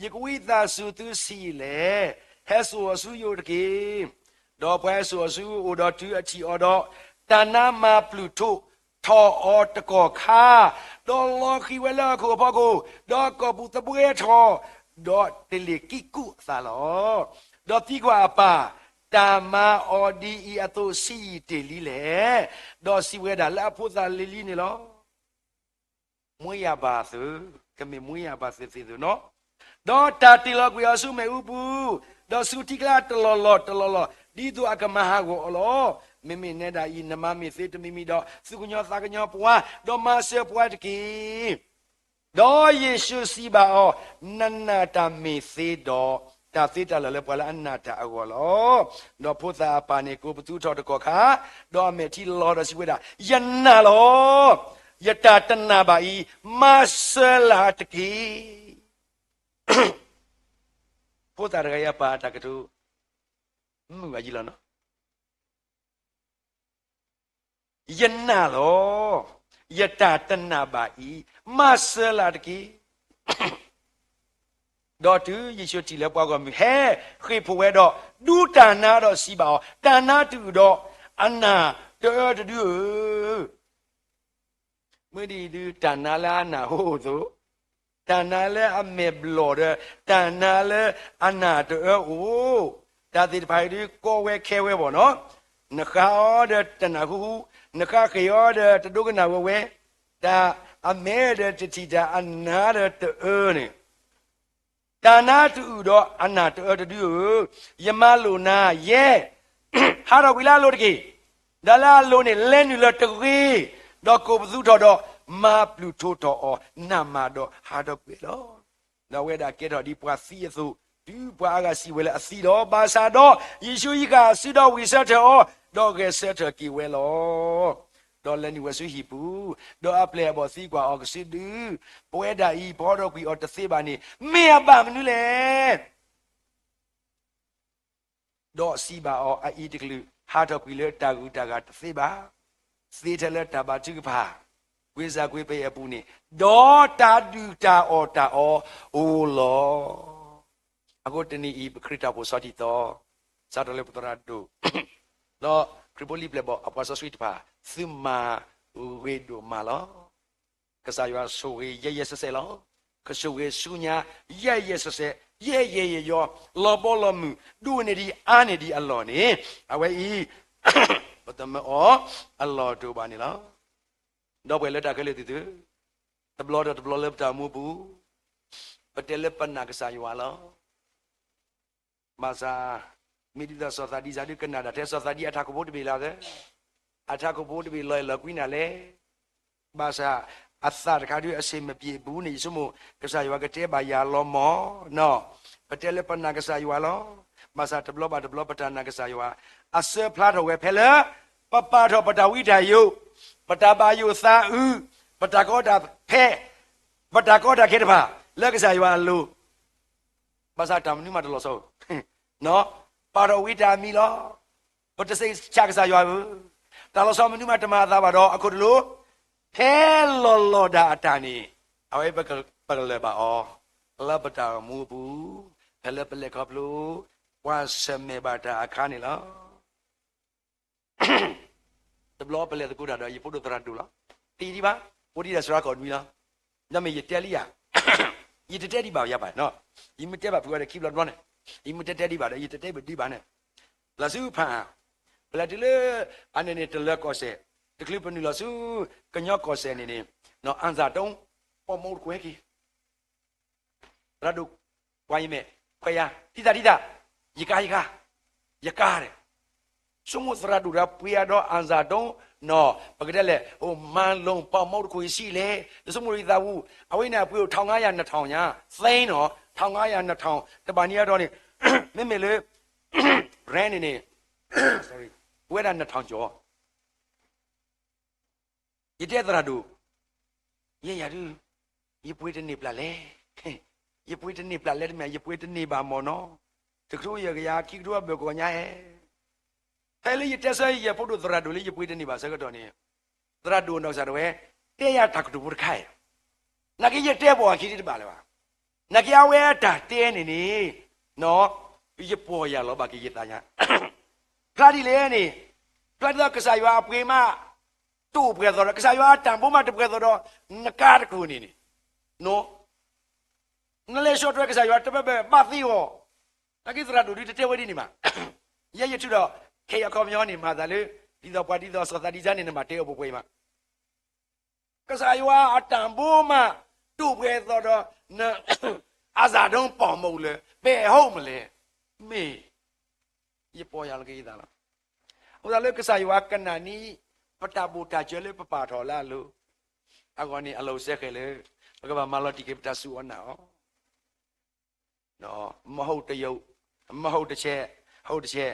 ယကဝံသးစူၤသုဆံးအံၤလဲၣ်, ဟဲစိာ်အီၤဆူယအိၣ်တက့ၢ်. ဒီးပှၤဟဲစိာ်အီၤဆူအအိၣ်ဒီးတုၤအထံၣ်အီၤဒီး, တၢ်နါမၤပျုၢ်ထီၣ်ထီၣ်အီၤတကီၢ်ခါ, ဒီးလီၤဃံၤဝဲလၢဟီၣ်ခိၣ်အဖီခိၣ်, ဒီးကီၢ်ပူၤသဘှဲထီၣ်, ဒီးတလ့ၣ်ကံၣ်ကူၣ်အသးလီၤ. ဒီးသံကွၢ်အပၢ်, တၢ်မၤအီၤဒ်အံၤအသိးဆံးယံာ်တ့ၢ်လံလဲၣ်. ဒီးစံးဝဲဒၣ်, လၢအဖိသၣ်လံၤလံၤန့ၣ်လီၤ. မွေးရာပါသု, ကမ့ၢ်မွေးရာပါသုသ့ၣ်သုနီၤ, ဒီးတၢ်တ့ၢ်လီၤကွံာ်အီၤဆူမ့ၣ်အူပူၤ, ဒီးဆူထံကျါတလီၢ်လီၢ်တလီၢ်လီၢ်, ဒ်သိးအကမၤဟးဂီၤအီၤလီၤ. မ့မ့ၢ်နဲဒၣ်အံၤ, နမၤမ့ၢ်သ့တမံၤမံၤဒီး, သူၣ်ကညီၤသးကညီၤပှၤ, ဒီးမၤစၢၤပှၤတက့ၢ်. ဒီးယ့ၣ်ၡူးစံးဘၣ်အီၤ, နနာ်တၢ်မ့ၢ်သ့ဒီး, တၢ်သ့တၢ်လၢာ်လၢပှၤလၢအနာ်တၢ်အဂီၢ်လီၤ. ဒီးဖိသၣ်အပၢ်န့ၣ်ကိးပသူထီၣ်တကီၢ်ခါ, ဒီးအမဲာ်ထံလီၤဒီးစံးဝဲဒၣ်, ယနာ်လီၤ. ယတၢ်တနာ်ဘၣ်အံၤ, မၤစၢၤလၢ်တက့ၢ်. ဖိသၣ်တဂၤအံၤအပၢ်အတၢ်ကတိၤ မုာ်ဘၣ်ယံလီၤနီၤ. ယနာ်လီၤ, ယတၢ်တနာ်ဘၣ်အံၤ, မၤစၢၤလၢ်တက့ၢ်. ဒီးတုၤယ့ၣ်ၡူးထံၣ်လၢပှၤဂီၢ်မုၢ်ဟဲဃ့ၢ်ဖှိၣ်ဝဲဒီး, ဒူတၢ်နါဒီးစံးဘၣ်အီၤ, တၢ်နါတအုၣ်ဒီးအနၢ်တအၢတဒုဧၢ. မ့ၢ်ဒ်အံၤဒုး တၢ်နါလၢအနၢ်ဟိအိၣ်အသိး, တၢ်နါလၢအမဲာ်ဘျီၣ်ဒီး တၢ်နါလၢအနၢ်တအၢအိၣ်, တၢ်သ့ၣ်တဖၣ်အံၤဒုးကီဝဲခဲဝဲဘၣ်နီၤ. နဃါအီၤဒီးတနၢ်ဟူဟူ, နဃါဃ့ၢ်အီၤဒီးတဒိကနၣ်ဝဲဝဲ, တၢ်အမဲာ်ဒီးတထံၣ်တၢ် အနါဒီးတအၢန့ၣ် တၢ်နါတအုၣ်ဒီးအနၢ်တအၢတဒုဧၢ, ယမၤလိာ်နၤယဲ, ဟးထီၣ်ကွံာ်လၢအလိၤတက့ၢ်. ဒီးလၢအလိၤန့ၣ် လဲၤနုာ်လၢတဂ့ၤ, ဒီးကိးပသူထီၣ်ဒီး မၤပျုၢ်ထီၣ်ထီၣ်အီၤနးမးဒီးဟးထီၣ်ကွံာ်လီၤ. ဒီးအဝဲဒၣ်ကဲထီၣ်ဒ်ပှၤသံအသိး, တုၤပှၤအါဂၤစံးဝဲလၢအသံဒီး, ဘၣ်ဆၣ်ဒီးယ့ၣ်ၡူးယကၣ်စုဒီးဝံၢ်ဆၢထၢၣ်အီၤ, ဒီးဂဲၤဆၢထၢၣ်က့ၤဝဲလီၤ. ဒီးလဲၤနုာ်ဝဲဆူဟံၣ်ပူၤ, ဒီးအပျဲၢ်အဘီၣ်သံကွၢ်အီၤ, ကစုဒု, ပဝဲဒၣ်အံၤ ပဟးထီၣ်ကွံာ်အီၤတသ့ဘၣ်န့ၣ် မ့ၢ်အဘၣ်မနုၤလဲၣ်. ဒီးစံးဘၣ်အီၤ, အအံၤတကလုာ် ဟးထီၣ်ကွံာ်လၢတၢ်ဂုၤတၢ်ဂၤတသ့ဘၣ်. သ့ထဲလၢတၢ်ဘါထုကဖၣ်, ကွ့စၢ်ကွ့ပှဲၤအပူၤန့ၣ်, ဒီးတၢ်ဒုၣ်တၢ်အီၣ်တၢ်အီအိၣ်လီၤ. အဃိတနံၤအံၤ ပခရံာ်တၢ်အိၣ်ဖှိၣ်ဆီထံသီ, စးထီၣ်လၢပသရၣ်ဒိၣ် ဒီးခရံာ်ဖိလံာ်ပျဲၢ်ဘီၣ်အပှၤစီဆှံတဖၣ်, သုမၤဂ့ၤဒိၣ်မးလီၤ. ကစၢ်ယွၤဆိၣ်ဂ့ၤယဲယဲဆဲးဆဲးလီၤ. ကဆိၣ်ဂ့ၤဆူညါယဲယဲဆဲးဆဲး, ယဲယဲယဲယီ, လီၤဘီလီၤမုၢ်, ဒိၣ်န့ၢ်ဒံးအါန့ၢ်ဒံးအလီၢ်န့ၣ်, အဝဲအံၤ ပတမၢအီၤအလီၢ်တအိၣ်ဘၣ်န့ၣ်လီၤ. ဒီပုၢ်ဝဲၢ်လၢတၢ်ခဲလၢာ်သ့ၣ်သုဧၢ, တဘျီဒီးတဘျီလၢပတၢ်အိၣ်မူအပူၤ, ပတဲလၢပနာ်ကစၢ်ယွၤလီၤ. ဘၣ်ဆၣ် မ့ၢ်ဒ်သိးစီၤသးဒံစၤဒုး ကနၣ်တၢ်ထဲစီၤသးဒံအထးခိၣ်ဖိတဘ့ၣ်လၢ်သၢ, အထးခိၣ်ဖိတဘ့ၣ်လီၤအဲၣ်လီၤကွံနၤလဲၣ်. ဘၣ်ဆၣ်အသးတခါဒုးအဆ့ၣ်မပျံၤအပူၤန့ၣ် ယဆိကမိၣ် ကစၢ်ယွၤကတဲဘၣ်ယၤလီၤမၢ်နီၤ. ပတဲလၢပနာ်ကစၢ်ယွၤလီၤ. ဘၣ်ဆၣ်တဘျီဘၣ်တဘျီပတၢ်နာ်ကစၢ်ယွၤ အစၢဖျါထီၣ်ဝဲဖဲလၢ ပပာ်ထီၣ်ပတၢ်ဝံတၢ်ယိး, ပတၢ်ဘၣ်ယိၣ်သးအုး, ပတၢ်ကီတၢ်ဖဲ, ပတၢ်ကီတၢ်ခဲတဖၣ် လၢကစၢ်ယွၤအလိၤ ဘၣ်ဆၣ်တၢ်မနုၤမးတလီၤဆီ, ပာ်ထီၣ်ဝံတၢ်အမံၤလီၤ. ပတစံးဆၢကစၢ်ယွၤဧၢ, တၢ်လီၤဆီမနုၤမးတမၤအသးဘၣ်ဒီး အခိၣ်တလိၤ, ဖဲလီၤလီၤဒၣ်အတၢ်န့ၣ်, အဝဲပကလၢၢ်ဘၣ်အီၤ, လၢပတၢ်အိၣ်မူအပူၤ, ဖဲလၢပလဲၤခီဖျိ, ပှၤဆၢၣ်မဲာ်ဘၣ်တၢ်အခါန့ၣ်လီၤ. တဘျီပလဲၤသကိးတၢ်ဒီးယဖိဒိၣ်သရၣ်ဒိၣ်လီၤ. သ့ဒံးဘၣ်, အိၣ်ဒံးဒီးစှၤကီးနွံလီၤ. ဒီးမ့ၢ်ယတဲလံဧါ, ယတတဲဒံးဘၣ်ယၤဘၣ်, ယမ့ၢ်တဲဘၣ်ဖုးဝဲဒီးခံဘျီတဘျီန့ၣ်, ယမ့ၢ်တဲတဲဒံးဘၣ်ဒီး ယတတဲဘၣ်ဒံးဘၣ်န့ၣ်, လီၤဆူဖၣ်, ပလဲၤတုၤလၢ အန့ၣ်န့ၣ် တလၢကီၢ်စဲၣ်, တချုးပနုာ်လီၤဆူ ကညီကီၢ်စဲၣ်န့ၣ်န့ၣ်, အၣ်စၣ်ဒိ, ပိာ်မုၣ်တခိၣ်ဟဲက့ၤ သရၣ်ဒိၣ်, ပှၤယမဲာ်, ခွဲးယာ်, ဒ်သၣ်ဒ်သၣ်, ယကါယကါ, ယကါဒီး, ဆိကမိၣ်သရၣ်ဒိၣ်ဒီးပှ့ၤအါဒီးအၣ်စၣ်ဒိ, နီၢ်, ပကတဲလဲၣ်, အိၣ်မၤလိ ပိာ်မုၣ်တခိၣ်ယဆံးလဲၣ်, ယဆိကမိၣ်ဒ်သးဝူ, အဝဲန့ၣ်အပှ့ၤအိၣ် ထောင်ငါးရာ နှစ်ထောင်ညါ, သ့နီၢ်, ထောင်ငါးရာ နှစ်ထောင်, တဘၣ်န့ၢ်အတီၢ်န့ၣ်, မ့မ့ၢ်လၢ brand န့ၣ်န့ၣ်, ပဝဲဒၣ် နှစ်ထောင်ကျော် ယတဲသရၣ်ဒိၣ်, ယဲယၤဒုး, ယပှ့ၤတန့ၢ်ပျၢ်လဲၣ်, ယပှ့ၤတန့ၢ်ပျၢ်လဲၣ်တမ့ၢ် ယပှ့ၤတန့ၢ်ဘၣ်မၢ်နီၤ, တကထိယဲၢ်ကယၤ ခံကထိအဘၢၣ်ကီၢ်ညါဧဲ, ဖဲလၢယတဲဆၢယဖိဒိၣ်သရၣ်ဒိၣ်လၢယပှ့ၤတန့ၢ်ဘၣ်ဆၢကတီၢ်န့ၣ်, သရၣ်ဒိၣ်နီၢ်ကစၢ်ဒၣ်ဝဲ, တဲယၤတၢ်ကတိၤဖိတခါအံၤ, နာ်က့ယတဲဘၣ်အခံဒံးတဘၣ်လၢၤဘၣ်, နာ်က့အဝဲအတၢ်တဲန့ၣ်န့ၣ်, နီၢ်, ယပီၢ်ယၢ်လီၤဘၣ်က့ၤယသးညါ ဖျါဒ်လဲၣ်န့ၣ်, ဖျါဒ်သိးကစၢ်ယွၤအပှ့ၤမး တအိၣ်ပှဲၤသိးဒီး ကစၢ်ယွၤအတၢ်ဘိမးတပှဲၤသိးဒီး နကါတခိၣ်န့ၣ်န့ၣ်, နီၢ်, နလဲၤဆှၢထွဲကစၢ်ယွၤတဘၣ်ဘၣ် ဘၣ်သ့အီၤ, နာ်က့သရၣ်ဒိၣ်ဒုးတတဲဝဲဒ်န့ၣ်ဘၣ်, ယဲယထုးဒီး ခဲအံၤအခီပညီန့ၣ် မၤသးလၢ ဒ်သိးပှၤဒ်သိးစီၤသးဒံစၤန့ၣ် နဘၣ်တဲအပှဲၤပှဲၤအံၤမး ကစၢ်ယွၤအတၢ်ဘိမး ဒိၣ်ပှဲၤသိးဒီး န အစၢ်ဒိပိာ်မုၣ်လၢ ဘယ်ဟုတ်မလဲ, မ့ၢ် ယပီၢ်ယၢ်လီၤက့ၤယသးလီၤ. အဃိသတးလၢကစၢ်ယွၤကနၣ်န့ၢ် ပတၢ်ဘိၣ်တၢ်စၢၤလၢပပာ်ထီၣ်လၢအလိၤ, အဂီၢ်န့ၣ် အလီၢ်အိၣ်စဲဃဲၤလၢ ပကဘၣ်မၤလီၤတံၢ်က့ၤပတၢ်စူၢ်အီၣ်နာ်အီၤ မဟုတ်တရုတ်, မဟုတ်တချက်, ဟုတ်တချက်,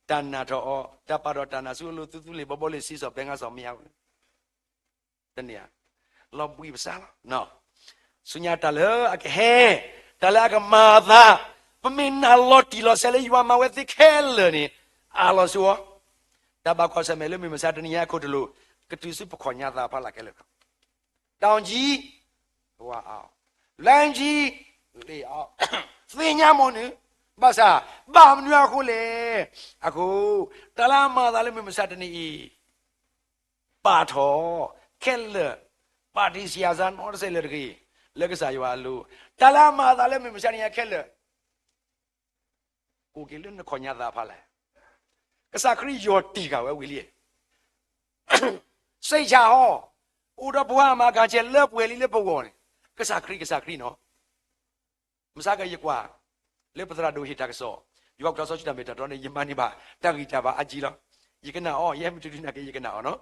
တၢ်နာ်ထီၣ်အီၤ, တၢ်ပာ်ထီၣ်တၢ်နာ်ဆူအလိၤ သူသူလ့ၤဘီဘီလ့ၤ စ့စီၣ်ဘဲငါစီၣ် မ့ၢ်ဧါ, တန့ၢ်ဧါ. လီၤဘှံးပစၢ်လီၤ. ဆူညါတၢ်လၢအကဟဲ, တၢ်လၢအကမၤအသး, ပမ့ၢ်နာ်လီၤတံၢ်လီၤဆဲးလၢယွၤမၤဝဲသ့ခဲလၢာ်န့ၣ်, အါလီၤဆူအီၤ, တၢ်ဘၣ်ကွၢ်ဆၢၣ်မဲာ်လၢမုၢ်မဆါတနံၤညါအခိၣ်တလိၤ, ကတုၤဆူပခီၣ်ညါသးဖီလာ်ခဲလၢာ်လီၤ. တောင်ကြီး, ဝါအောင်, လမ်းကြီး, လေးအောင်, သ့ၣ်ညါမ့ၢ်နုၤ, ဘၣ်ဆၣ်, ဘၣ်မနုၤအဃိလဲၣ်, အဃိ, တၢ်လၢအမၤအသးလၢမုၢ်မဆါတနံၤအံၤ ပာ်ထီၣ်ခဲလၢာ်, ပာ်တ့ၢ်ဆံးအသးနီတစဲးလၢာ်တဂ့ၤ, လၢကစၢ်ယွၤအလိၤ, တၢ်လၢအမၤအသးလၢမုၢ်မဆါတနံၤအံၤခဲလၢာ်, အိၣ်က့ၤလၢနခီၣ်ညါသးဖီလာ်, ကစၢ်ခရံာ်ယီၢ်တံၢ်ဃာ်ဝဲဝံၤလံ, စိတ်ချဟီ, အိၣ်ဒီးပှၤအမၤကၤဆဲးလၢပှဲၤလံလၢပဂီၢ်န့ၣ်, ကစၢ်ခရံာ် ကစၢ်ခရံာ်နီၤ မဆါကယကွၢ်, လၢပသရၣ်ဒိၣ်ဟ့ၣ်တၢ်ကစီၣ်, ယွၤကထီၣ်စီဆှံတၢ်မ့ၢ်တၢ်တီန့ၣ် ယမၤန့ၢ်ဘၣ်တၢ်ဂံၢ်တၢ်ဘါအါကံလီၤ. ယကနၣ်အီၤ, ယဲမ့ၢ်တုၤတုၤနာ်က့ၤယကနၣ်အီၤနီၤ.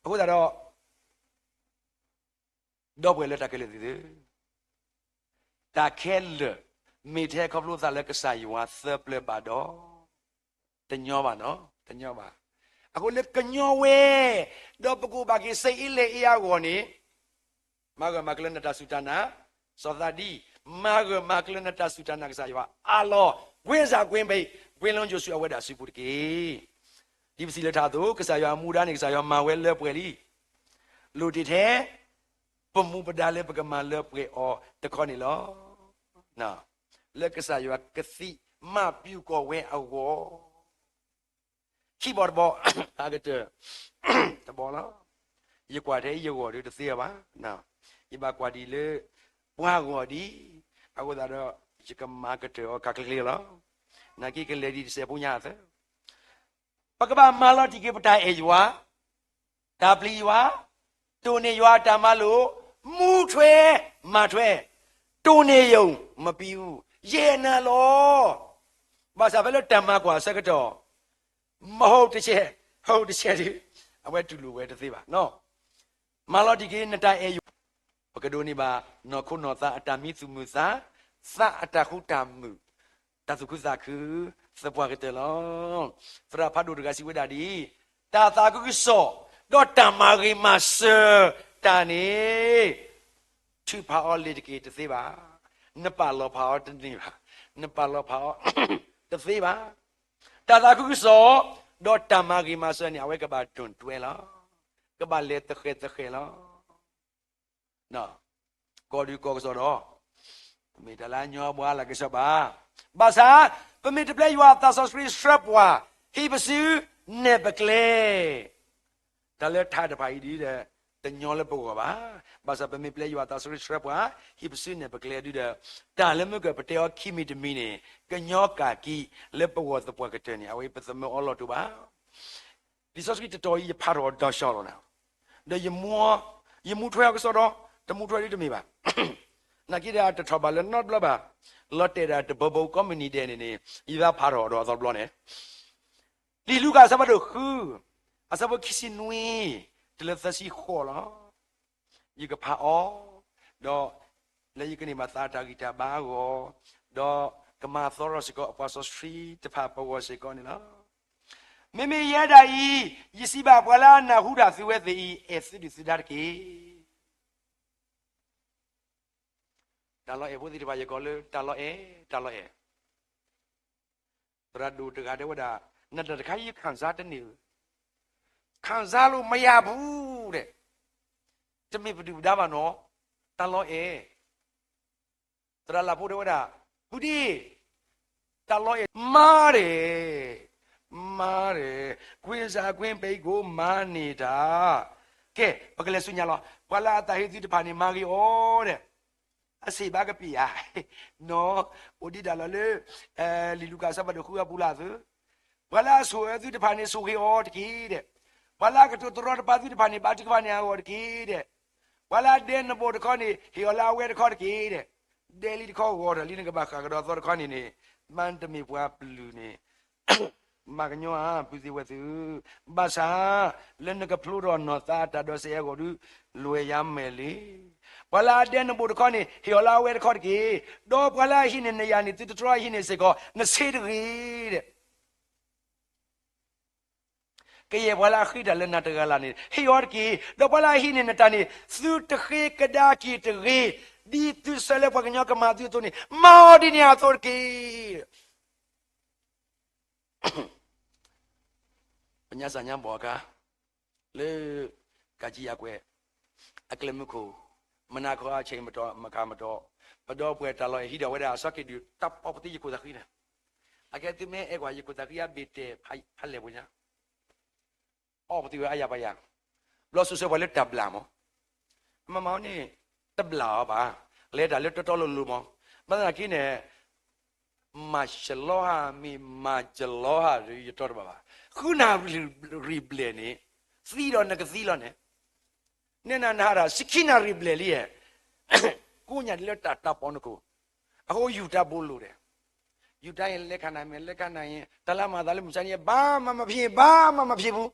အဃိသတးဒီး ဒီပုၢ်ဝဲၢ်လၢတၢ်ခဲလၢာ်သ့ၣ်ဧၢ, တၢ်ခဲလၢာ် မ့ၢ်ထဲခီဖျိသးလၢကစၢ်ယွၤသၢပျၢၤဘၣ်ဒီး တညီဘၣ်နီၤ, တညီဘၣ်. အဃိလၢကညီဝဲ, ဒီးပကအိၣ်ဘၣ်က့ၤစ့အ့လဲၣ်အ့အဂီၢ်န့ၣ်, မၤဂၢၢ်မၤကျၢၤနတၢ်စူၢ်တၢ်နာ်, စီၤသးဒံ, မၤဂၢၢ်မၤကျၢၤနတၢ်စူၢ်တၢ်နာ်ကစၢ်ယွၤအါလီၤ, ကွ့စၢ်ကွ့ဘ့ၣ်, ကွ့လီၤယိၤၡူအဝဲဒၣ်စုပူၤတက့ၢ်. ဒ်ပစံးလၢထးအသိး, ကစၢ်ယွၤအမူဒါန့ၣ် ကစၢ်ယွၤမၤဝဲလၢပှဲၤလံ. လိၣ်တ့ၢ်ထဲ ပမူပဒါလၢပကမၤလၢပှဲၤအီၤတခီန့ၣ်လီၤ. လၢကစၢ်ယွၤကသံၣ်မၤပျုၤကီၢ်ဝဲအဂီၢ်, ခံဘီတဘီ, အကတၢၢ်တဘီလီၤ. ယကွၢ်ထဲယဂီၢ်ဒီးတသ့အီၤဘၣ်. ယဘၣ်ကွၢ်ဒံးလၢပှၤဂီၢ်ဒံး, အဃိသတးဒီး ယကမၤကတၢၢ်အီၤခးချ့ချ့လီၤ. နာ်က့ကလဲၤဒံးတစဲးဖိညါအသၢ ပကဘၣ်မၤလီၤတံၢ်က့ၤပတၢ်အဲၣ်ယွၤ, တၢ်ပျံၤယွၤ, တိၢ်န့ၢ်ယွၤအတၢ်မၤလိာ်, မူထွဲ, မၤထွဲ, တိၢ်န့ၢ်ယိာ်, မပံအူ, ယဲၢ်နၤလီၤ. ဘၣ်ဆၣ်ဖဲလၢတၢ်မၤကွၢ်အဆၢကတီၢ်, မဟုတ်တဆဲး, ဟုတ်တဆဲးဒီး, အဝဲတူၢ်လိာ်ဝဲတသ့ဘၣ်. မၤလီၤတံၢ်က့ၤနတၢ်အဲၣ်ယွၤ ပကဒိးန့ၢ်ဘၣ်နီၢ်ခိနီၢ်သးအတၢ်မံသူၣ်မုာ်သး, သးအတၢ်ဃူတၢ်မုာ်, တၢ်သူၣ်ခုသးခု, သပှၢ်ကတၢၢ်လီၤ. သရၣ်ဖးဒိၣ်တဂၤစံးဝဲဒၣ်ဒ်အံၤ, တၢ်သးခုကစီၣ်, ဒီးတၢ်မၤဂ့ၤမၤစၢၤတၢ်န့ၣ်, ထုးဖးအီၤလ့ၤတက့ၤတသ့ဘၣ်. နပာ်လီၤဖးအီၤတန့ၢ်ဘၣ်. နပာ်လီၤဖးအီၤတသ့ဘၣ်. တၢ်သးခုကစီၣ်, ဒီးတၢ်မၤဂ့ၤမၤစၢၤန့ၣ် အဝဲကဘၣ်ဒိၣ်တွဲလီၤ. ကဘၣ်လဲၤသဃဲၤသဃဲၤလီၤ. ကီၢ်ဒုးကီၢ်ကစီၣ်ဒီး, မ့ၢ်တၢ်လၢအညီဘှါလၢကစီၣ်ဘၣ်. ဘၣ်ဆၣ်, ပမ့ၢ်တပျဲယွၤအသးစီဆှံဆှၢပှၤ, ဟံးပစု, နဲၣ်ပကျဲ, တၢ်လၢထးတဖၣ်အံၤဒ်ဒီး, တညီလၢပဂီၢ်ဘၣ်. ဘၣ်ဆၣ်ပမ့ၢ်ပျဲယွၤအသးစီဆှံဆှၢပှၤ, ဟံးပစုနဲၣ်ပကျဲဒ်ဒီး, တၢ်လၢမုၢ်ကပတဲအီၤခံမံၤတမံၤန့ၣ်, ကညီကၢ်ကံလၢပဂီၢ်သပှၢ်ကတၢၢ်န့ၣ် အဝဲပသမၢအီၤလီၤတူာ်ဘၣ်. လံာ်စီဆှံတတီၤအံၤယဖးထီၣ်အီၤဒီးစှၤလီၤနၤ, ဒီးယမူထွဲအီၤကစီဒီ, တမူထွဲဒ်တမ့ၢ်ဘၣ်. နာ်က့ဒီးအတထီၣ်ဘၣ်လၢနီတဘျီဘၣ်, လီၤတဲာ်ဒၣ်တဘီဘီကိးမုၢ်နံၤဒဲးန့ၣ်န့ၣ်, ယဘၣ်ဖးထီၣ်အီၤဒီးအသီတဘျီန့ၣ်, လံာ်လူၤကၣ်အဆၢဖးဒိၣ်ဃု, အဆၢဖိခံဆံနွံ, တုၤလၢသၢဆံဃိးလီၤ. ယကဖးအီၤ, ဒီးလၢယကန့ၢ်ဘၣ်သးတၢ်ဂံၢ်တၢ်ဘါအဂီၢ်, ဒီးကမၤသီထီၣ်စ့ၢ်ကီးအပှၤစီဆှံတဖၣ်ပဂီၢ်စ့ၢ်ကီးန့ၣ်လီၤ. မ့မ့ၢ်ယဲဒၣ်အံၤ, ယစံးဘၣ်ပှၤလၢအနၢ်ဟူတၢ်သုဝဲသ့ၣ်အံၤ, အဲၣ်သုဒုၣ်သုဒါတက့ၢ်. တၢ်လီၤအဲၣ်ဖိသ့ၣ်တဖၣ် ယကိးလၢတၢ်လီၤအဲၣ်, တၢ်လီၤအဲၣ်. သရၣ်ဒိၣ်တဂၤတဲဝဲဒၣ်, နတၢ်တခါယခံစားတန့ၢ်ဧၢ, ခံစားလို့မရဘူးတဲ့, တမ့ၢ်ပဒုၣ်ပဒါဘၣ်နီၤ, တၢ်လီၤအဲၣ်. သရၣ်လၢဖိတဲဝဲဒၣ်, ဖုဒံ, တၢ်လီၤအဲၣ်, မၤတယ်, မၤတယ်, ကွင်းစားကွင်းပိတ်ကို မၤနေတာ. ကဲ, ပကလဲၤဆူညါလီၤ. ပှၤလၢအသးဟ့သုတဖၣ်န့ၣ် မၤဂ့ၤအီၤဒီး အစံးဘၣ်ကပံာ်ဧါ, နီၤ, အိၣ်ဒံးတၢ်လီၤလၢ လံာ်လူၤကၣ်အဆၢဖးဒိၣ်ဃုအပူၤလၢအသိး, ပှၤလၢအဆိၣ်အၢသုတဖၣ်န့ၣ် ဆိၣ်ဂ့ၤအီၤတက့ၢ်ဒီး, ပှၤလၢအကတိၤတရီတပါသုတဖၣ်န့ၣ် ဘါထုကဖၣ်န့ၢ်အဂီၢ်တက့ၢ်ဒီး, ပှၤလၢအဒဲနဘိၣ်တခီန့ၣ် ဟ့ၣ်အီၤလၢအဝဲတခီတက့ၢ်ဒီး, ဒဲလံတခီဂီၤထီၣ်လံနကဘၣ်ဃၣ်ကဒီးသီတခီန့ၣ်န့ၣ်, မ့တမ့ၢ်ပှၤပျုၢ်န့ၣ် မၤကညီဧါ ပုၢ်သ့ၣ်ဝဲၢ်သ့ၣ်ဧၢ, ဘၣ်ဆၣ်, လၢနကဖျိထီၣ်နီၢ်သးအတၢ်ဒိးစဲးအဂီၢ်ဒုး လွဲၢ်ယါမဲာ်လံ. ပှၤလၢအဒဲနဘိၣ်တခီန့ၣ် ဟ့ၣ်အီၤလၢအဝဲတခီတက့ၢ်, ဒီးပှၤလၢအဟံးန့ၢ်နယၤန့ၣ် သုတတြီအဟံးန့ၢ်စ့ၢ်ကီး နဆ့တဂ့ၤဒီး ကယဲၢ်ပှၤလၢအဃ့တၢ်လၢနၤတဂၤလၢ်န့ၣ် ဟ့ၣ်အီၤတက့ၢ်. ဒီးပှၤလၢအဟံးန့ၢ်နတၢ်န့ၣ် သုတဃ့ကဒါက့ၤတဂ့ၤ. ဒ်သုဆၢလၢပှၤကညီကမၤသုအသိးန့ၣ် မၤအီၤဒ်န့ၣ်အသိးတက့ၢ်. ပညါစၢ်ညါဘီၣ်အခါ လၢ ကးကံယၤကွဲး အကျဲမုၢ်ခိၣ် မနၤခီအဆဲးမတီၤ မခးမတီၤ ပဒီပုၢ်ဝဲၢ်တၢ်လီၢ်အံၤ ဟံးဒီးဝဲဒၣ်အစီၤက့ၤဒုး တၢ်ပီၣ်ပသံယခိၣ်သးဃံန့ၣ် အကဲသုမ့ၢ်အဲၣ်ကွၢ် ယခိၣ်သးဃံအဘ့ၣ်တဲာ်ဖးလဲၢ်ပူၤညါ အီၣ်ပသံဝဲအါယၤပာ်ယၤ ဘျီစိၤဆၢပှၤလၢတၢ်ဘျၣ်မး မမၤအီၤန့ၣ် တဘျၣ်အီၤဘၣ် လဲၤတၢ်လၢတီတီလိၤလိၤမး ဘၣ်သနာ်က့န့ၣ် မၤစလီဟၣ်မ့ၢ်မၤစလီဟၣ်ဒီးယတီတဘၣ်ဘၣ် ဃုနၣ်ရံၣ်ဘျဲၣ်န့ၣ် သံဒီးနကသံလီၤန့ၣ် နဲနၤနဟးတၢ် ဆံခံနၣ်ရံၣ်ဘျဲၣ်လံဧါ ကိးညါဒ်လၢတၢ်တၢ်ပီၣ်နကိၣ် အဃိယူၤတၢ်ဘိလိၤဒီး ယူၤတၢ်အံၤလဲၤခးနၤမ့ၢ် လဲၤခးနၤအံၤ တၢ်လၢမၤသးလၢမုၢ်ဆါန့ၣ် ဘာမှမဖြစ် ဘာမှမဖြစ်ဘူး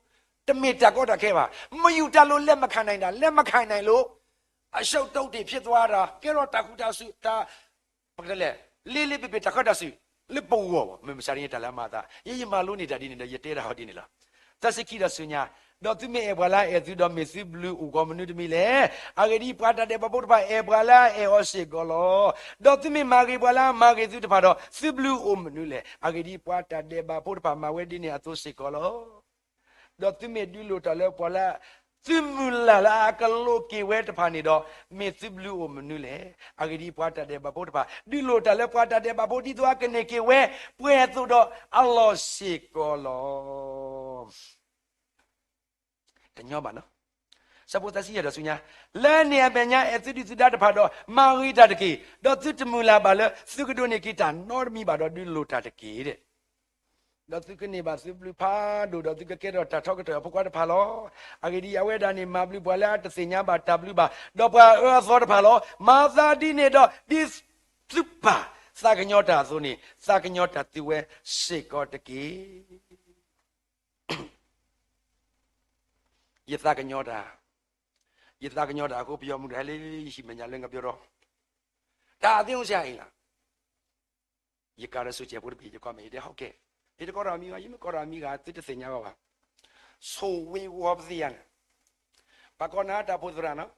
တမ့ၢ်တၢ်ကီတၢ်ခဲဘၣ် မယူၤတၢ်လိၤ လက်မခံနိုင်တာ လက်မခံနိုင်လို့ အရှုံး သုတ် ဖြစ်သွားတာ ကဲထီၣ်တၢ်ဃူတၢ်စုး တၢ် ပကလဲၤ လ့လ့ပ့ၤပ့ၤတၢ်ခၢၣ်တၢ်စုး လၢပဂီၢ်ဘၣ် မုၢ်မဆါတနံၤတၢ်လၢအမၤအသး ယဲယမၤလိန့ၢ်တၢ်ဒ်န့ၣ်ဒီး ယတဲတၢ်ဟီဒ်န့ၣ်လီၤ. သၢဆံခံဒီးဆူညါ, ဒီးသုမ့ၢ်အဲၣ်ပှၤလၢအအဲၣ်သုဒီးမ့ၢ်သုဘျုးအိၣ်ဂီၢ်မနုၤတမံၤလဲၣ်. အဂ့ၢ်ဒ်အံၤ, ပှၤတၢ်ဒဲးဘးဖိတဖၣ်အဲၣ်ပှၤလၢအအဲၣ်အီၤစ့ၢ်ကီးလီၤ. ဒီးသုမ့ၢ်မၤဂ့ၤပှၤလၢအမၤဂ့ၤသုတဖၣ်ဒီး သုဘျုးအိၣ်မနုၤလဲၣ်. အဂ့ၢ်ဒ်အံၤ, ပှၤတၢ်ဒဲးဘးဖိတဖၣ်မၤဝဲဒ်န့ၣ်အသိးစ့ၢ်ကီးလီၤ. ဒီးသုမ့ၢ်ဒုးလိၣ်တၢ်လၢပှၤလၢ သုမုၢ်လၢ်လၢအကလိးက့ၤဝဲတဖၣ်န့ၣ်ဒီး မ့ၢ်သုဘျုးအိၣ်မနုၤလဲၣ်. အဂ့ၢ်ဒ်အံၤ, ပှၤတၢ်ဒဲးဘးဖိတဖၣ် ဒုးလိၣ်တၢ်လၢပှၤတၢ်ဒဲးဘးဖိ ဒ်သိးအကန့ၢ်က့ၤဝဲ ပှဲၤအသိးဒီးအလီၢ်စ့ၢ်ကီးလီၤ. တညီဘၣ်နီၤ. ဆၢဖိသၢဆံယဲၢ်ဒီးဆူညါ, လၢန့ၣ်အမဲာ်ညါ အဲၣ်သုဒုၣ်သုဒါတဖၣ်ဒီး မၤဂ့ၤတၢ်တက့ၢ်. ဒီးသုတမုၢ်လၢ်ဘၣ်လၢ သုကဒိးန့ၢ်က့ၤတၢ်နီတမံၤဘၣ်ဒီး ဒုးလိၣ်တၢ်တက့ၢ်. ဒီးသုကန့ၢ်ဘၣ်သုဘျုးဖးဒိၣ်ဒီး သုကကဲထီၣ်တၢ်ထီကတၢၢ်အဖိခွါတဖၣ်လီၤ. အဂ့ၢ်ဒ်အံၤ, အဝဲဒၣ်န့ၣ် မၤဘျုးပှၤလၢအတသ့ၣ်ညါဘၣ်တၢ်ဘျုးဘၣ်, ဒီးပှၤအၢအသီတဖၣ်လီၤ. မၤသးဒ်န့ၣ်ဒီး ဒ်သုပၢ်သးကညီၤတၢ်အသိးန့ၣ် သးကညီၤတၢ်သုဝဲစ့ၢ်ကီးတက့ၢ်. ယသးကညီၤတၢ်, ယသးကညီၤတၢ်အဃိ ပယီၤမုၢ်တဟဲလၢယဟံၣ်မဲာ်ညါလၢငါပယီၤဒီး တၢ်သ့အိၣ်စ့ၢ်အံၤလီၤ. ယကးဒီးစိၤဆဲးဖိတဘ့ၣ် ယကွၢ်မဲာ်အံၤဒဲး ဟီၣ်ကဲ, ယတကိးထီၣ်မံၤဘၣ်, ယမ့ၢ်ကိးထီၣ်မံၤဂၤ သုတသ့ၣ်ညါဘၣ်ဘၣ်. ဆိၣ်ဝ့ၤဝီၤပသ့ၣ်ယၤန့ၣ်, ပှၤကိးနၤတၢ်ဖိသရၣ်နီၤ,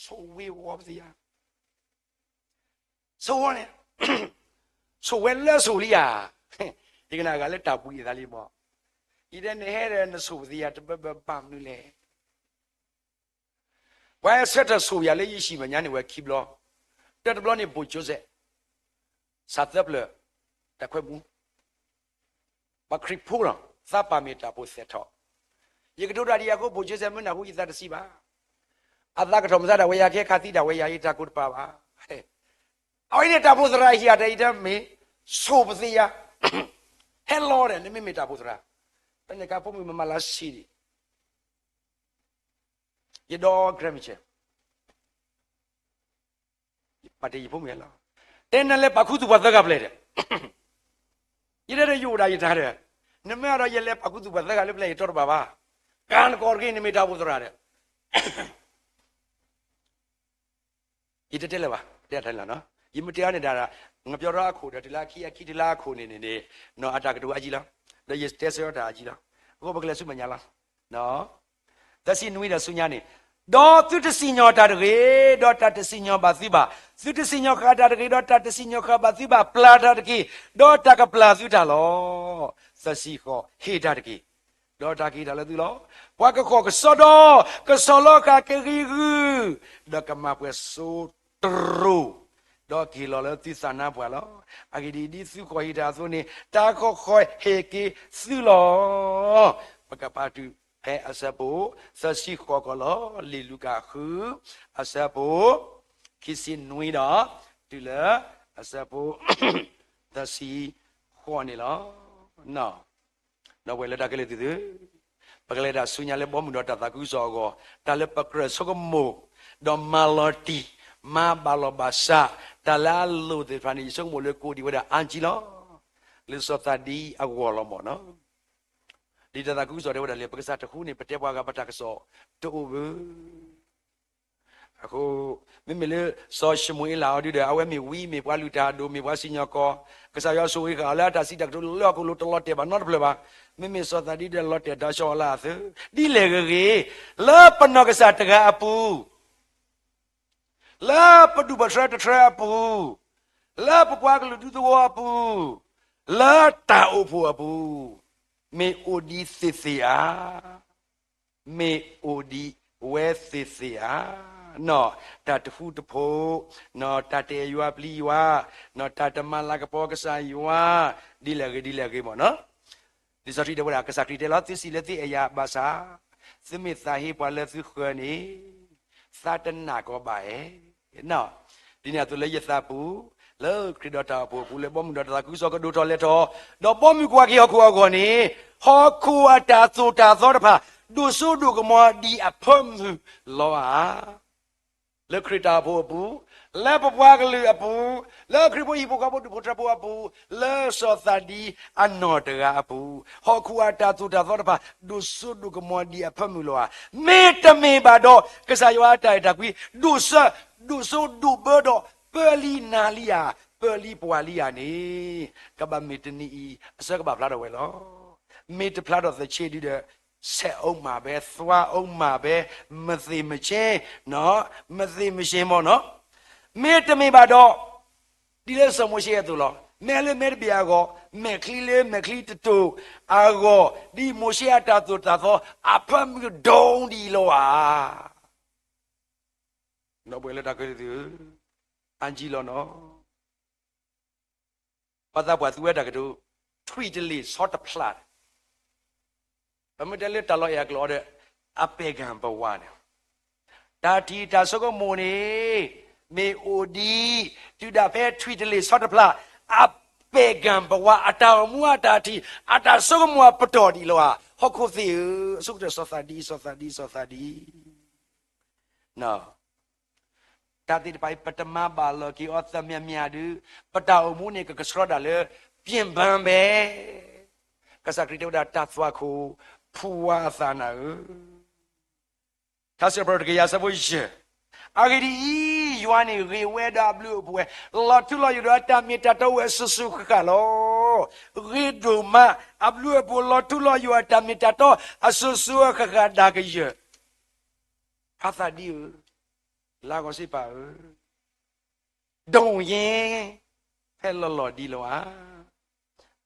ဆိၣ်ဝ့ၤဝီၤပသ့ၣ်ယၤ ဆိၣ်ဝဲန့ၣ်, ဆိၣ်ဝဲလၢဆိၣ်လံဧါ. ယကနၣ်အဂၤလၢတၢ်ဘှံးအသးလံမး. ယတဲနဟဲဒီးနဆိၣ်ပသ့ၣ်ယၤတဘၢဘၢဘၣ်မနုၤလဲၣ်. ပှၤဆၢထၢၣ်ဆိၣ်ယၤလၢယဟံၣ်မဲာ်ညါန့ၣ်ဝဲခံဘျီ, တၢတဘျီန့ၣ် ဘိၣ်ကၠိစဲး, စးသၢပျၢၤ, တၢ်ခွဲးမူ ပှၤခရံာ်ဖိလီၤ. သးပာ်မ့ၢ်တၢ်ဖိသဲးထီၣ်, ယကတိၤတၢ်ဒ်အံၤအဃိ ဘိၣ်ကၠိစဲးမ့ၢ်နၢ်ဟူယသးတဆံးဘၣ်. အသးကထီၣ်မုၢ်သးဒၣ်ဝဲယၤ ကဟဲခးသံဒၣ်ဝဲယၤ ယတၢ်ကိၢ်တပၤဘၣ်. အဝဲန့ၣ်တၢ်ဖိသရၣ်ဟံၣ်အတၢ်အံၤ တမ့ၢ်ဆိၣ်ပသ့ၣ်ယၤ, ဟဲလီၤဒီး နမ့မ့ၢ်တၢ်ဖိသရၣ်, ဖဲန့ၣ်အခါဖိမုၣ်မမၤလၢဆံးဒံး, ယဒီ Grand Mitchell ပာ်တ့ၢ်ယဖိမုၣ်လီၤ. တဲနလဲၤပာ်ခူသူၣ်ပှၤသၢဂၤပျဲၢ်ဒီး, ယတဲဒီးယအိၣ်ဒၣ်ယတၢ်ဒီး, နမ့ၢ်အဲၣ်ဒိးယလဲၤပာ်ခူသူၣ်ပှၤသၢဂၤလၢပျဲၢ် ယတီတဘၣ်ဘၣ်. ကၤနကိးတဂ့ၤ နမ့ၢ်တၢ်ဖိသရၣ်ဒီး ယတတဲလၢၤဘၣ်, တဲတၢ်လီၤနီၤ. ယမ့ၢ်တဲအီၤန့ၣ်ဒၣ်, ငပျီထီအခိၣ်ဒီးတုၤလၢအခံ အခံတုၤလၢအခိၣ်န့ၣ်န့ၣ်န့ၣ်, အတၢ်ကတိၤအါကံလီၤ. ဒီးယတဲဆၢအီၤတၢ်အါကံလီၤ. အဃိပကလဲၤဆူမဲာ်ညါလီၤ. သၢဆံနွံဒီးဆူညါန့ၣ်, ဒီးသုတစံၣ်ညီၣ်တၢ်တဂ့ၤ, ဒီးတၢ်တစံၣ်ညီၣ်ဘၣ်သုဘၣ်. သုတစံၣ်ညီၣ်ဃာ်တၢ်တဂ့ၤ, ဒီးတၢ်တစံၣ်ညီၣ်ဃာ်ဘၣ်သုဘၣ်. ပျၢ်တၢ်တက့ၢ်, ဒီးတၢ်ကပျၢ်သုတၢ်လီၤ. သၢဆံဃိး, ဟ့ၣ်တၢ်တက့ၢ်. ဒီးတၢ်ကဟ့ၣ်တၢ်လၢသုလီၤ. ပှၤကဃီၣ်ကစီဒီ, ကဆီၣ်လီၤဃာ်ကဂံၢ်ဂုၢ်, ဒီးကမၤပှဲၤစိတရိၤ, ဒီးကဟ့ၣ်လီၤလၢသုသးနါပှၢ်လီၤ. အဂ့ၢ်ဒ်အံၤ, ဒ်သုဃီၣ်ဟ့ၣ်တၢ်အသိးန့ၣ်, တၢ်ဃီၣ်ဃီၣ်ဟ့ၣ်က့ၤသုလီၤ. ပကပာ်တုၤဖဲအဆၢဖိ သၢဆံဃိးကီးလီၤ. လံာ်လူၤကၣ်ဃု, အဆၢဖိ ခံဆံနွံဒီး တုၤလၢအဆၢဖိ သၢဆံဃိးန့ၣ်လီၤ. ဒီပုၢ်ဝဲၢ်လၢတၢ်ခဲလၢာ်သ့ၣ်ဧၢ, ပကလဲၤတၢ်ဆူညါလၢဘီမုၢ်ဒီးတၢ်သးခုကစီၣ်အဂီၢ်, တၢ်လၢပကြၢးဆိကမိၣ်, ဒီးမၤလီၤတံၢ်, မၤဘၣ်လီၤဘၣ်စး, တၢ်လၢအလိၣ်သ့ၣ်တဖၣ်န့ၣ် ယဆိကမိၣ်လၢကအိၣ်ဒံးဝဲဒၣ်အါကံလီၤ. လံာ်စီၤသးဒ်အဂီၢ်လီၤမၢ်နီၤ. ဒ်တၢ်သးခုကစီၣ်တဲဝဲဒၣ်လၢ ပကစၢ်တဃူန့ၣ် ပတဲပှၤဂၤပတၢ်ကစီၣ်တအိၣ်ဘၣ်. အဃိ မ့မ့ၢ်လၢ စီၤၡမူၤအ့လးအီၤဒုဒီး အဝဲမ့ၢ်ဝံ မ့ၢ်ပှၤလုၢ်တၢ်အဒိၣ် မ့ၢ်ပှၤစံၣ်ညီၣ်ကွီၢ်, ကစၢ်ယွၤဆိၣ်ဂ့ၤဃာ်အီၤလၢအတၢ်စံးတၢ်ကတိၤလၢဟီၣ်ခိၣ်လိၤ တလီၤတဲာ်ဘၣ်နီတဖျၢၣ်ဘၣ်. မ့မ့ၢ်စီၤသးဒံဒီး လီၤတဲာ်တၢ်ဆှီအီၤလၢအသုး ဒ်လဲၣ်ဂ့ၤဂ့ၤ, လၢပနီၢ်ကစၢ်တဂၤအပူၤ လၢပဒူၣ်ပထြၢတထြၢအပူၤ, လၢပပှၤကလုာ်ဒူသဝီအပူၤ, လၢတၢ်အိၣ်ဖှိၣ်အပူၤ, မ့ၢ်အိၣ်ဒံးသ့ၣ်သ့ၣ်ဧါ. မ့ၢ်အိၣ်ဒံးဝဲသ့ၣ်သ့ၣ်ဧါ. နီၢ်, တၢ်တဃူတဖိး, နီၢ်, တၢ်တအဲၣ်ယွၤပျံၤယွၤ, နီၢ်, တၢ်တမၤလၤကပီၤကစၢ်ယွၤ, ဒ်လဲၣ်ဂ့ၤဒ်လဲၣ်ဂ့ၤမ့ၢ်နီၢ်. လံာ်စီဆှံတဲဝဲဒၣ် ကစၢ်ခရံာ်တဲလီၤ သုစံးလၢသုအဲၣ်ယၤဘၣ်ဆၣ်, သုမ့ၢ်သးဟ့ပှၤလၢသုဃၢၤန့ၣ်, သးတနာ်ကီဘၣ်ဧါ. နီၢ်, ဒ်န့ၣ်အသိးလၢယသးပူၤ, လၢခရံာ်ဒီးတၢ်အိၣ်ဖှိၣ်အပူၤ လၢဘီမုၢ်ဒီးတၢ်သးခုကစီၣ်ကဒိၣ်ထီၣ်လဲၤထီၣ်, ဒီးဘီမုၢ်ကွၢ်က့ၤဟီၣ်ခိၣ်အဂီၢ်န့ၣ်, ဟီၣ်ခိၣ်အတၢ်သိၣ်တၢ်သီတဖၣ် ဒိၣ်စိဒိၣ်ကမီၤဒ်အဖၢမုၢ်လီၤဧါ. လၢခရံာ်တၢ်အိၣ်ဖှိၣ်အပူၤ, လၢပပှၤကလုာ်အပူၤ, လၢခရံာ်ဖိဟံၣ်ဖိဃီဖိဒူၣ်ဖိထၢဖိအပူၤ, လၢစီၤသးဒံအနီၢ်တဂၤအပူၤ, ဟီၣ်ခိၣ်အတၢ်သိၣ်တၢ်သီတဖၣ် ဒိၣ်စိဒိၣ်ကမီၤဒ်အဖၢမုၢ်လီၤဧါ. မ့တမ့ၢ်ဘၣ်ဒီး ကစၢ်ယွၤအတၢ်အဲၣ်တၢ်ကွံ ဒိၣ်စိ, ဒိၣ်စိဒိၣ်ဘၢဒီး ပၢလံနၤလံဧါ, ပၢလံပှၤလံဧါန့ၣ်, ကဘၣ်မ့ၢ်တနံၤအံၤ အဆၢကဘၣ်ဖျါထီၣ်ဝဲလီၤ. မ့ၢ်တဖျါထီၣ်သဆ့ဒုဒီး ဆဲးအိၣ်မးဘဲ, သွါအိၣ်မးဘဲ, မသ့ၣ်မဆ့, နီၢ်, မသ့ၣ်မဆ့မ့ၢ်နီၢ်. မ့တမ့ၢ်ဘၣ်ဒီး, ဒ်လၢစီၤမိၤၡ့အသိးလီၤ. မဲလၢမဲတဘ့ၣ်အဂီၢ်, မဲာ်ချံလၢမဲာ်ချံတတိာ်အဂီၢ်, ဒ်မိၤၡ့အတၢ်သိၣ်တၢ်သီ အဖၢမုၢ်ဒိၣ်ဒံးလီၤဧါ. ဒီပုၢ်ဝဲၢ်လၢတၢ်ကရၢသုဧၢ, အါကံလီၤနီၢ်. ပှၤသးပှၢ်သူဝဲတၢ်ကတိၤ, ထွံၣ်တလ့ၢ်ဆီတဖျး, ပမ့ၢ်တဲလၢတၢ်လီၤအဲၣ်အကျိာ်အီၤဒီး အပဲၢ်ကၢ်ပဝးန့ၣ်, တၢ်ထံၣ်တၢ်ဆိကမိၣ်န့ၣ် မ့ၢ်အိၣ်ဒံး တုၤဒၣ်ဖဲထွံၣ်တလ့ၢ်ဆီတဖျး, အပဲၢ်ကၢ်ပဝး အတၢ်အိၣ်မူအတၢ်ထံၣ် အတၢ်ဆိကမိၣ်အပတီၢ်ဒံးလီၤဧါ. ဟီၣ်ခိၣ်သ့ၣ်ဧၢ, အဆိကတၢၢ်စီၤသးဒံ, စီၤသးဒံ, စီၤသးဒံ. တၢ်သ့ၣ်တဖၣ်အံၤ ပတမၤဘၣ်လီၤက့ၤအီၤသၢမံၤမံၤဒုး, ပတၢ်အိၣ်မူန့ၣ် ကကဆှီဒၣ်လၢ ပျံၢ်ဘၢဘဲ. ကစၢ်ခရံာ်တဲဝဲဒၣ် တၢ်သွၣ်ခိၣ် ဖူဝါအသးနၤဧၢ. ထါစံးပတြၢၤတကယၤအဆၢဖိယဲၢ်, အဂ့ၢ်ဒ်အံၤ, ယွၤန့ၣ်ဂ့ၤဝဲဒီးအဘျုးအဖှိၣ်ဝဲ, လီၤထူလီၤယိာ်ဒီးအတၢ်မ့ၢ်တၢ်တီဝဲအစိၤစိၤဃၣ်ဃၣ်လီၤ. ဂ့ၤဒိၣ်မး, အဘျုးအဖှိၣ်လီၤထူလီၤယိာ်အတၢ်မ့ၢ်တၢ်တီအစိၤစိၤအဃၣ်ဃၣ်ဒၣ်ကယၢၢ် ဖါသးဒံဧၢ, လါကီၢ်စ့ပာ်ဧၢ, ဒိၣ်ယဲၢ် ဖဲလီၤလီၤဒံးလီၤဧါ.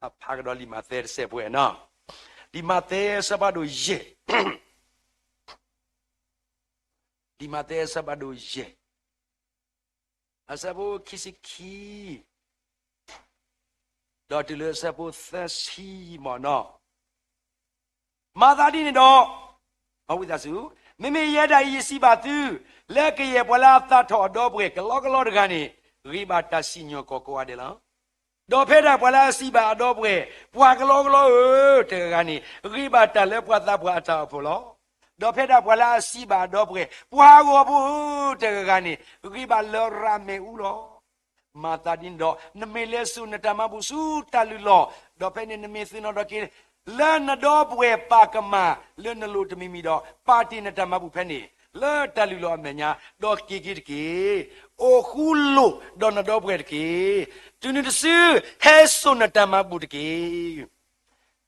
အဖးကဒီးလံာ်မးသဲတစဲးပှဲၤနီၤ, လံာ်မးသဲအဆၢဖးဒိၣ်ယဲၢ်, လံာ်မးသဲအဆၢဖးဒိၣ်ယဲၢ်, အဆၢဖိခံဆံခံ ဒီးတုၤလၢအဆၢဖိသၢဆံမ့ၢ်နီၤ. မၤသးဒ်န့ၣ်ဒီး, မၤဝံသးစူၤ, မ့မ့ၢ်ယဲဒၣ်အံၤယစံးဘၣ်သု, လၢကယဲၢ်ပှၤလၢအသးထီၣ်အဒီပုၢ်ဝဲၢ်ကလီကလီတဂၤန့ၣ်, ဂ့ၤဘၣ်တၢ်စံၣ်ညီၣ်ကွီၢ်ကိးဂၤဒဲးလီၤ. ဒီးဖဲဒၣ်ပှၤလၢအစံးဘၣ်အဒီပုၢ်ဝဲၢ်, ပှၤကလီကလီဧၢ, တဂၤဂၤန့ၣ်, ဂ့ၤဘၣ်တၢ်လၢပှၤသးပှၢ်အတၢ်အိၣ်ဖှိၣ်လီၤ. ဒီးဖဲဒၣ်ပှၤလၢအစံးဘၣ်အဒီပုၢ်ဝဲၢ်, ပှၤဂီၤဖိဧၢ, တဂၤဂၤန့ၣ်, ဂ့ၤဘၣ်လရာ်မ့ၣ်အူလီၤ. မၤသးဒ်န့ၣ်ဒီး, နမ့ၢ်လဲၤစိာ်နတၢ်မၤဘူၣ်ဆူတၢ်လုၢ်လီၢ်, ဒီးဖဲန့ၣ်နမ့ၢ်သ့ၣ်နီၣ်ထီၣ်က့ၤ လၢနဒီပုၢ်ဝဲၢ်ပာ်ကမၣ်လၢနလိၤတမံၤမံၤဒီး, ပာ်တ့ၢ်နတၢ်မၤဘူၣ်ဖဲန့ၣ် လၢတၢ်လုၢ်လီၢ်အမဲာ်ညါ, ဒီးက့ၤက့ၤတက့ၢ်. အိၣ်ဃူလိာ်ဒီးနဒီပုၢ်ဝဲၢ်တက့ၢ်. တုၤနုၤတစု, ဟဲစိာ်နတၢ်မၤဘူၣ်တက့ၢ်.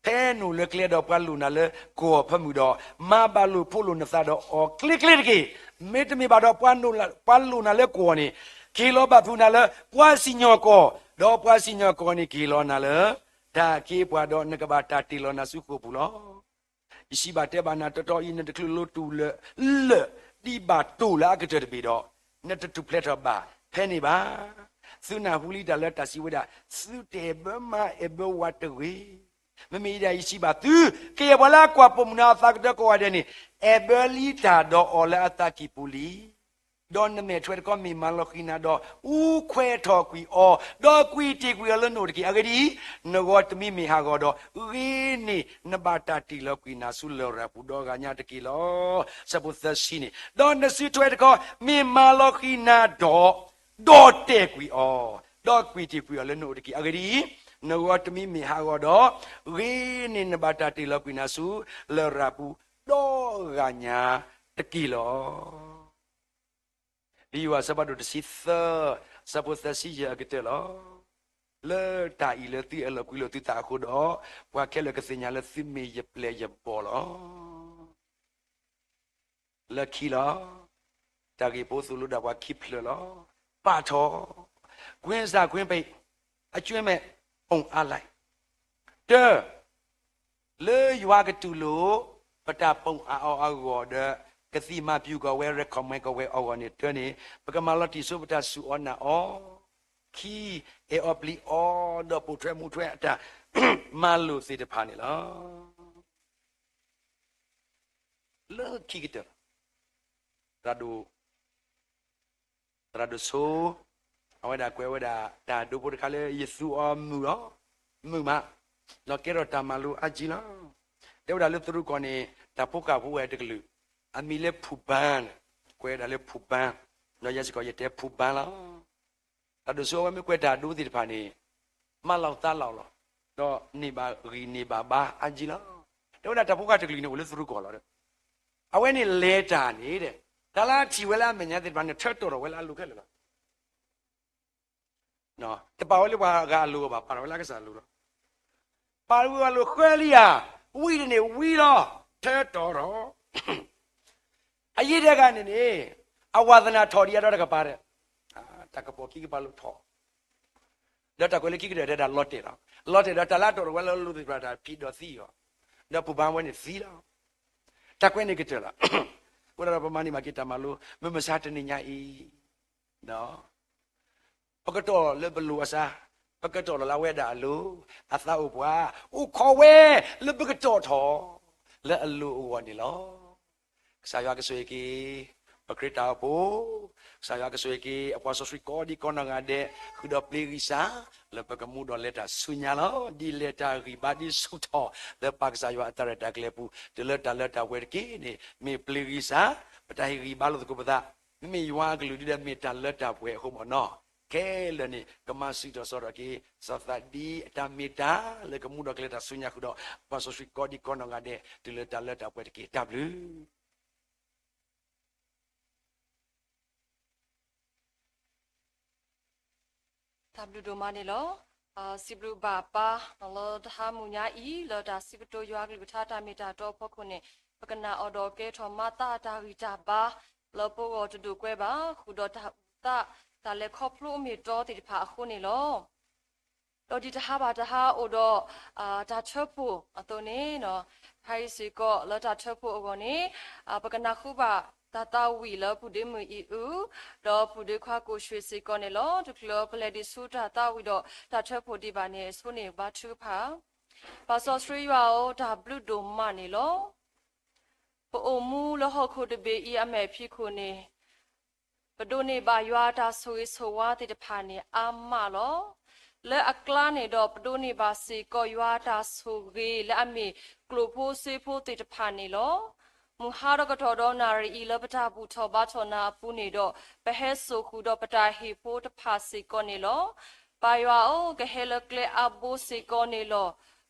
ဖဲနအိၣ်လၢကျဲဒီးပှၤလိၣ်နၤလၢကီၢ်ဖၢမုၢ်ဒီး, မၤဘၣ်လိာ်ဖိးလိာ်နသးဒီးအီၤကျ့ကျ့တက့ၢ်. မ့တမ့ၢ်ဘၣ်ဒီးပှၤလိၣ်နၤလၢကီၢ်န့ၣ်, က့ၤလီၤဘၣ်ဖုးနၤလၢပှၤစံၣ်ညီၣ်ကွီၢ်, ဒီးပှၤစံၣ်ညီၣ်ကွီၢ်န့ၣ်က့ၤလီၤနၤလၢတၢ်က့ပှၤဒီးနကဘၣ်တၢ်တ့ၢ်လီၤနၤဆူဃိာ်ပူၤလီၤ. ယစံးဘၣ်တဲဘၣ်နၤတီတီအံၤ နတချုးလိာ်တူၢ်လၢာ်လၢာ်ဒံးဘၣ်တိၢ်လၢအကတၢၢ်တဘ့ၣ်ဒီး, နတထူၣ်ဖျဲးထီၣ်ဘၣ်ဖဲန့ၣ်ဘၣ်. သုနၢ်ဟူလံတၢ်လၢတၢ်စံးဝဲဒၣ်, သုတအဲၣ်ဘၢမါအဲၣ်ဘၢဝၤတဂ့ၤ. မ့မ့ၢ်ယဲဒၣ်ယစံးဘၣ်သု, ကယဲၢ်ပှၤလၢအကွၢ်ပိာ်မုၣ်နၤအသးကတၢၢ်ကိးဂၤဒဲးန့ၣ်, အဲၣ်ဘၢလံတၢ်ဒီးအီၤလၢအသးကံၢ်ပူၤလံ. ဒီးနမဲာ်ထွဲတခီမ့ၢ်မၤလီၤဃံၤနၤဒီး, အူခွဲးထီၣ်ကွံာ်အီၤ, ဒီးကွံာ်တ့ၢ်ကွံာ်အီၤလၢနအိၣ်တက့ၢ်. အဂ့ၢ်ဒ်အံၤ, နဂီၢ်တမံၤမ့ၢ်ဟးဂီၤဒီး, ဂ့ၤန့ၢ်နဘၣ်တၢ်တ့ၢ်လီၤကွံာ်နၤဆူလရာ်ပူၤဒီဂၤညါတက့ၢ်လီၤ. ဆၢဖိသၢဆံန့ၣ်, ဒီးနစုထွဲတခီမ့ၢ်မၤလီၤဃံၤနၤဒီး, ဒီးတဲာ်ကွံာ်အီၤ, ဒီးကွံာ်တ့ၢ်ကွံာ်အီၤလၢနအိၣ်တက့ၢ်. အဂ့ၢ်ဒ်အံၤ, နဂီၢ်တမံၤမ့ၢ်ဟးဂီၤဒီး, ဂ့ၤန့ၢ်နဘၣ်တၢ်တ့ၢ်လီၤကွံာ်နၤဆူလရာ်ပူၤဒီဂၤညါတက့ၢ်လီၤ. လံာ်ယိၤဟၣ်အဆၢဖးဒိၣ်တဆံသၢ, အဆၢဖိသၢဆံယဲၢ်အကတၢၢ်လီၤ. လၢတၢ်အံၤလၢသုအဲၣ်လီၤကွံလိာ်သုသးအဃိဒီး, ပှၤခဲလၢာ်ကသ့ၣ်ညါလၢသုမ့ၢ်ယပျဲၢ်ယဘီၣ်လီၤ. လၢခံလီၤ. တၢ်ဂ့ၢ်ဖိသိၣ်လိဒၣ်ပှၤခံဖျၢၣ်လီၤ. ပာ်ထီၣ်, ကွံစၢ်ကွံပံး, အကၠွ့မဲာ်, ပိာ်အါလဲၣ်. တၢ, လၢယွၤကတူၢ်လိာ် ပတၢ်ပိာ်အါအီၤအဂီၢ်ဒီး ကသံၣ်မၤပျူၤကီၢ်ဝဲ recommend ကီၢ်ဝဲအဂီၢ်န့ၣ် တၢန့ၣ် ပကမၤလီၤတံၢ်ဆိပတၢ်စူၢ်အီၤနာ်အီၤ, ခံ, အဲၣ်အီၤပျံၤအီၤ ဒီးပိာ်ထွဲမူထွဲအတၢ်မၤလိာ်သ့ၣ်တဖၣ်န့ၣ်လီၤ. လၢခံကတၢၢ် သရၣ်ဒိၣ် သရၣ်ဒိၣ်ဆိ, အဝဲဒၣ်ကွဲးဝဲဒၣ်တၢ်ဒိဖိတခါလၢ ယသူအီၤမုာ်လီၤ, မုာ်မး, ဒီးကဲထီၣ်တၢ်မၤလိအါကံလီၤ. တဲဝဲဒၣ်လၢသရူးကီၢ်န့ၣ် တၢ်ဖိဃၢ်ဖိဝဲတကလုာ်, အမံၤလၢဖူၣ်ဘၣ်, ကွဲးဝဲဒၣ်လၢဖူၣ်ဘၣ်, ဒီးယဲစ့ၢ်ကီးယတဲဖူၣ်ဘၣ်လီၤ. သရၣ်ဒိၣ်ဆိအဝဲမ့ၢ်ကွဲးတၢ်ဒိသ့ၣ်တဖၣ်န့ၣ် မၤလီၤသးလီၤလီၤ, ဒီးန့ၢ်ဘၣ်ဂံၢ်န့ၢ်ဘၣ်ဘါအါကံလီၤ. တဲဝဲဒၣ်တၢ်ဖိဃၢ်တကလုာ်န့ၣ် အိၣ်လၢသရူးကီၢ်လီၤ. အဝဲန့ၣ်လဲၤတၢ်န့ၣ်ဒီး တၢ်လၢအထံၣ်ဝဲလၢအမဲာ်ညါသ့ၣ်တဖၣ်န့ၣ် ထၢတီၤထီၣ်ဝဲလၢအလိၤခဲလၢာ်လီၤ. တပာ်ဝဲလၢပှၤဂၤအလိၤဘၣ်, ပာ်ထီၣ်ဝဲလၢအကစၢ်အလိၤလီၤ. ပာ်ဝဲအလိၤဃၢလံဧါ, ဝံၤတန့ၢ်ဝံၤလီၤ, ထၢတီၤထီၣ်. အယံာ်တဂၤန့ၣ်န့ၣ် အဝၤသနာ်ထီၣ်ဒံးအဒီတကပၤဒီး တၢ်ကပီၤခံကပၤလိာ်ထီၣ်, ဒီးတၢ်ကွဲးလၢခံကတၢၢ်တဲဒၣ်လီၤတဲာ်လီၤ. လီၤတဲာ်ဒီးတၢ်လၢအတီၤထီၣ်ဝဲလၢအလိၤသ့ၣ်တဖၣ်တၢ်ဖံးဒီးသံအီၤ, ဒီးဖူၣ်ဘၣ်ဝဲန့ၣ်သံလီၤ. တၢ်ကွဲးန့ၣ်ကတၢၢ်လီၤ. အဃိဒီးပမၤန့ၢ်ဘၣ်က့ၤတၢ်မၤလိ မုၢ်မဆါတနံၤညါအံၤ ပကတီၢ်လၢပလိၤအစါ, ပကတီၢ်လီၤလၢအဝဲဒၣ်အလိၤ, အသးအိၣ်ပှၤ, အိၣ်ခိးဝဲလၢပကတီၢ်ထီၣ်လၢအလိၤအဂီၢ်န့ၣ်လီၤ. ကစၢ်ယွၤကဆိၣ်ဂ့ၤက့ၤ ပခရံာ်တၢ်အိၣ်ဖှိၣ်, ကစၢ်ယွၤကဆိၣ်ဂ့ၤက့ၤ အပှၤစီဆှံကိးဒံကိးနီၢ်ဂၤဒဲး ဃုာ်ဒီးပျ့ၤဂံၢ်စၢ် လၢပကမူဒီးလဲၤတၢ်ဆူညါလီၤ. ဒ်လဲၤတၢ်ဂံၢ်ဘါဒ်ဆူၣ်ထီၣ် လၢပၢ်ကစၢ်ယွၤအတၢ်ရဲၣ်တၢ်ကျဲၤပူၤ တုၤလၢတၢ်လၢတၢ်ပှဲၤတက့ၢ်န့ၣ် မ့ၢ်ပျ့ၤဂံၢ်စၢ်, ပတၢ်ဟ့ၣ်ဂံၢ်ဘါလိာ်သကိးပသး, မ့မ့ၢ်ယွၤအကလုၢ်ဒ်ဒီးမ့ၢ်တၢ်လၢတၢ်ပှဲၤအဃိမ့ၢ်နီၤ. ခဲလၢာ်န့ၣ် ကမၤဆူၣ်ထီၣ်စီထီၣ်က့ၤ စီၤသးဒံအတၢ်မ့ၢ်တၢ် လၢကမူဒီးကလဲၤတၢ်ဆူညါဃုာ်ဒီး ပှၤစီဆှံကိးဒံကိးနီၢ်ဂၤဒဲး တုၤလၢတၢ်လၢတၢ်ပှဲၤတက့ၢ်. တၢ်ဘျုး တၢ်ဘျုးဒိၣ်မးန့ၣ်လီၤ. စံးဘျုးဘၣ်ပၢ်လၢတဟါမုၢ်ညါအံၤ လၢတၢ်စံးကတိၤယွၤအကလုၢ်ကထါတၢ်မ့ၢ်တၢ်တီအဖီခိၣ်န့ၣ် ပကနၣ်အီၤဒီးကဲထီၣ်မၤသးတၢ်ဂံၢ်တၢ်ဘါ လၢပဂီၢ်တဒိၣ်ကွဲဘၣ် ဃုာ်ဒီးတၢ်အုၣ်သး တၢ်လဲၤခီဖျိအမ့ၢ်တီသ့ၣ်တဖၣ်အဃိန့ၣ်လီၤ. ဒီးဒ်တဟါဘၣ်တဟါအိၣ်ဒီး တၢ်ထၢဖှိၣ်အသိးန့ၣ် တဟါအံၤစ့ၢ်ကီးလၢတၢ်ထၢဖှိၣ်အဂီၢ်န့ၣ် ပကနၢ်ဟူဘၣ်တၢ်သးဝံၣ်လၢပုၢ်ဒ့မုၣ်အံၤအုၣ် ဒီးပုၢ်ဒ့ခွါကိၣ်ၡ့ၣ်စ့ၢ်ကီးန့ၣ်လီၤ. တချုးပလဲၤဒံးဆူတၢ်သးဝံၣ်ဒီးတၢ်ထၢဖှိၣ်ဒံးဘၣ်န့ၣ် အဆိန့ၣ်ဘါထုကဖၣ်. ပၢ်စီဆှံယွၤဧၢ, တၢ်ဘျုးဒိၣ်မးန့ၣ်လီၤ. ပအိၣ်မူလၢဟီၣ်ခိၣ်တဘ့ၣ်အံၤအမဲာ်ဖံးခိၣ်န့ၣ် ပဒိးန့ၢ်ဘၣ်ယွၤအတၢ်ဆိၣ်ဂ့ၤဆိၣ်ဝါသ့ၣ်တဖၣ်န့ၣ်အါမးလီၤ. လၢအကျါန့ၣ်ဒီး ပဒိးန့ၢ်ဘၣ်စ့ၢ်ကီးယွၤအတၢ်ဆိၣ်ဂ့ၤလၢအမ့ၢ်ကျိၣ်ဖိစ့ဖိသ့ၣ်တဖၣ်န့ၣ်လီၤ. မုၢ်ဟါဒီးကတီၢ်ဒီးနၣ်ရံၣ်အံၤလၢပတၢ်ဘူၣ်ထီၣ်ဘါထီၣ်နၤအပူၤန့ၣ်ဒီး ပဟဲစိာ်ဃုာ်ဒီးပတၢ်ဟ့ၣ်ဖိတဖၣ်စ့ၢ်ကီးန့ၣ်လီၤ. ပၢ်ယွၤဧၢ, ကဟဲလၢကျဲအါဘိစ့ၢ်ကီးန့ၣ်လီၤ.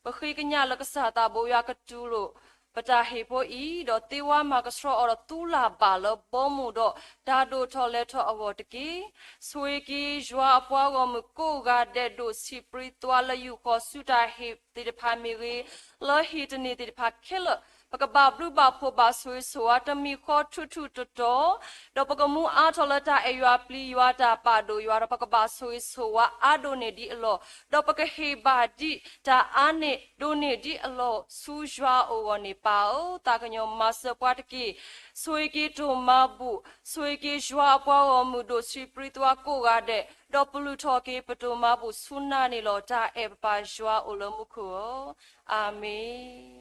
ပဃ့ကညးလၢကစၢ်သးဘိယွၤကတူၢ်လိာ် ပတၢ်ဟ့ၣ်ဖိအံၤ, ဒီးသ့ဝါမၤကဆှီအီၤဒီးသူလၢ်ဘၣ်လၢဘီမုၢ်ဒီးတၢ်ဒိၣ်ထီၣ်လဲၤထီၣ်အဂီၢ်တက့ၢ်. ဆိၣ်ဂ့ၤက့ၤယွၤအပှၤဂီၢ်မုၢ်ကိးဂၤဒဲးဒိၣ်ဆံးပြံသွါလၢယူၢ်ဃီၤဆူတၢ်ဟ့ၣ်သ့ၣ်တဖၣ်မ့ၢ်ဂ့ၤ, လၢဟ့ၣ်တန့ၢ်သ့ၣ်တဖၣ်ခဲလၢာ်, ပကဘၣ်ဘျုးဘၣ်ဖှိၣ်ဘၣ်ဆိၣ်ဂ့ၤဆိၣ်ဝါတမံၤဃီထူးထူးတီၤတီၤ ဒီးပကမူအါထီၣ်လၢတၢ်အဲၣ်ယွၤပျံၤယွၤတၢ်ပာ်ဒိၣ်ယွၤဒီး ပကဘၣ်ဆိၣ်ဂ့ၤဆိၣ်ဝါအါဒိၣ်န့ၢ်ဒံးအလီၢ်, ဒီးပကဟ့ၣ်ဘၣ်ဒံးတၢ်အါန့ၢ်ဒိၣ်န့ၢ်ဒံးအလီၢ်ဆူယွၤအအိၣ်အဂီၢ်န့ၣ် ပၢ်ဧၢ, သးကညီၤမၤစၢၤပှၤတက့ၢ်. ဆိၣ်ဂ့ၤက့ၤတိၢ်မၤဘူၣ်, ဆိၣ်ဂ့ၤက့ၤယွၤအပှၤဂီၢ်မုၢ်ဒိၣ်ဆံးပြံသွါကိးဂၤဒဲး, ဒီးပလုၢ်ထီၣ်က့ၤပတိၢ်မၤဘူၣ်ဆူနၤန့ၣ်လီၤ. တၢ်အဲၣ်ပပၢ်ယွၤအိၣ်လၢမူခိၣ်ဧၢ, အၤမ့ၣ်.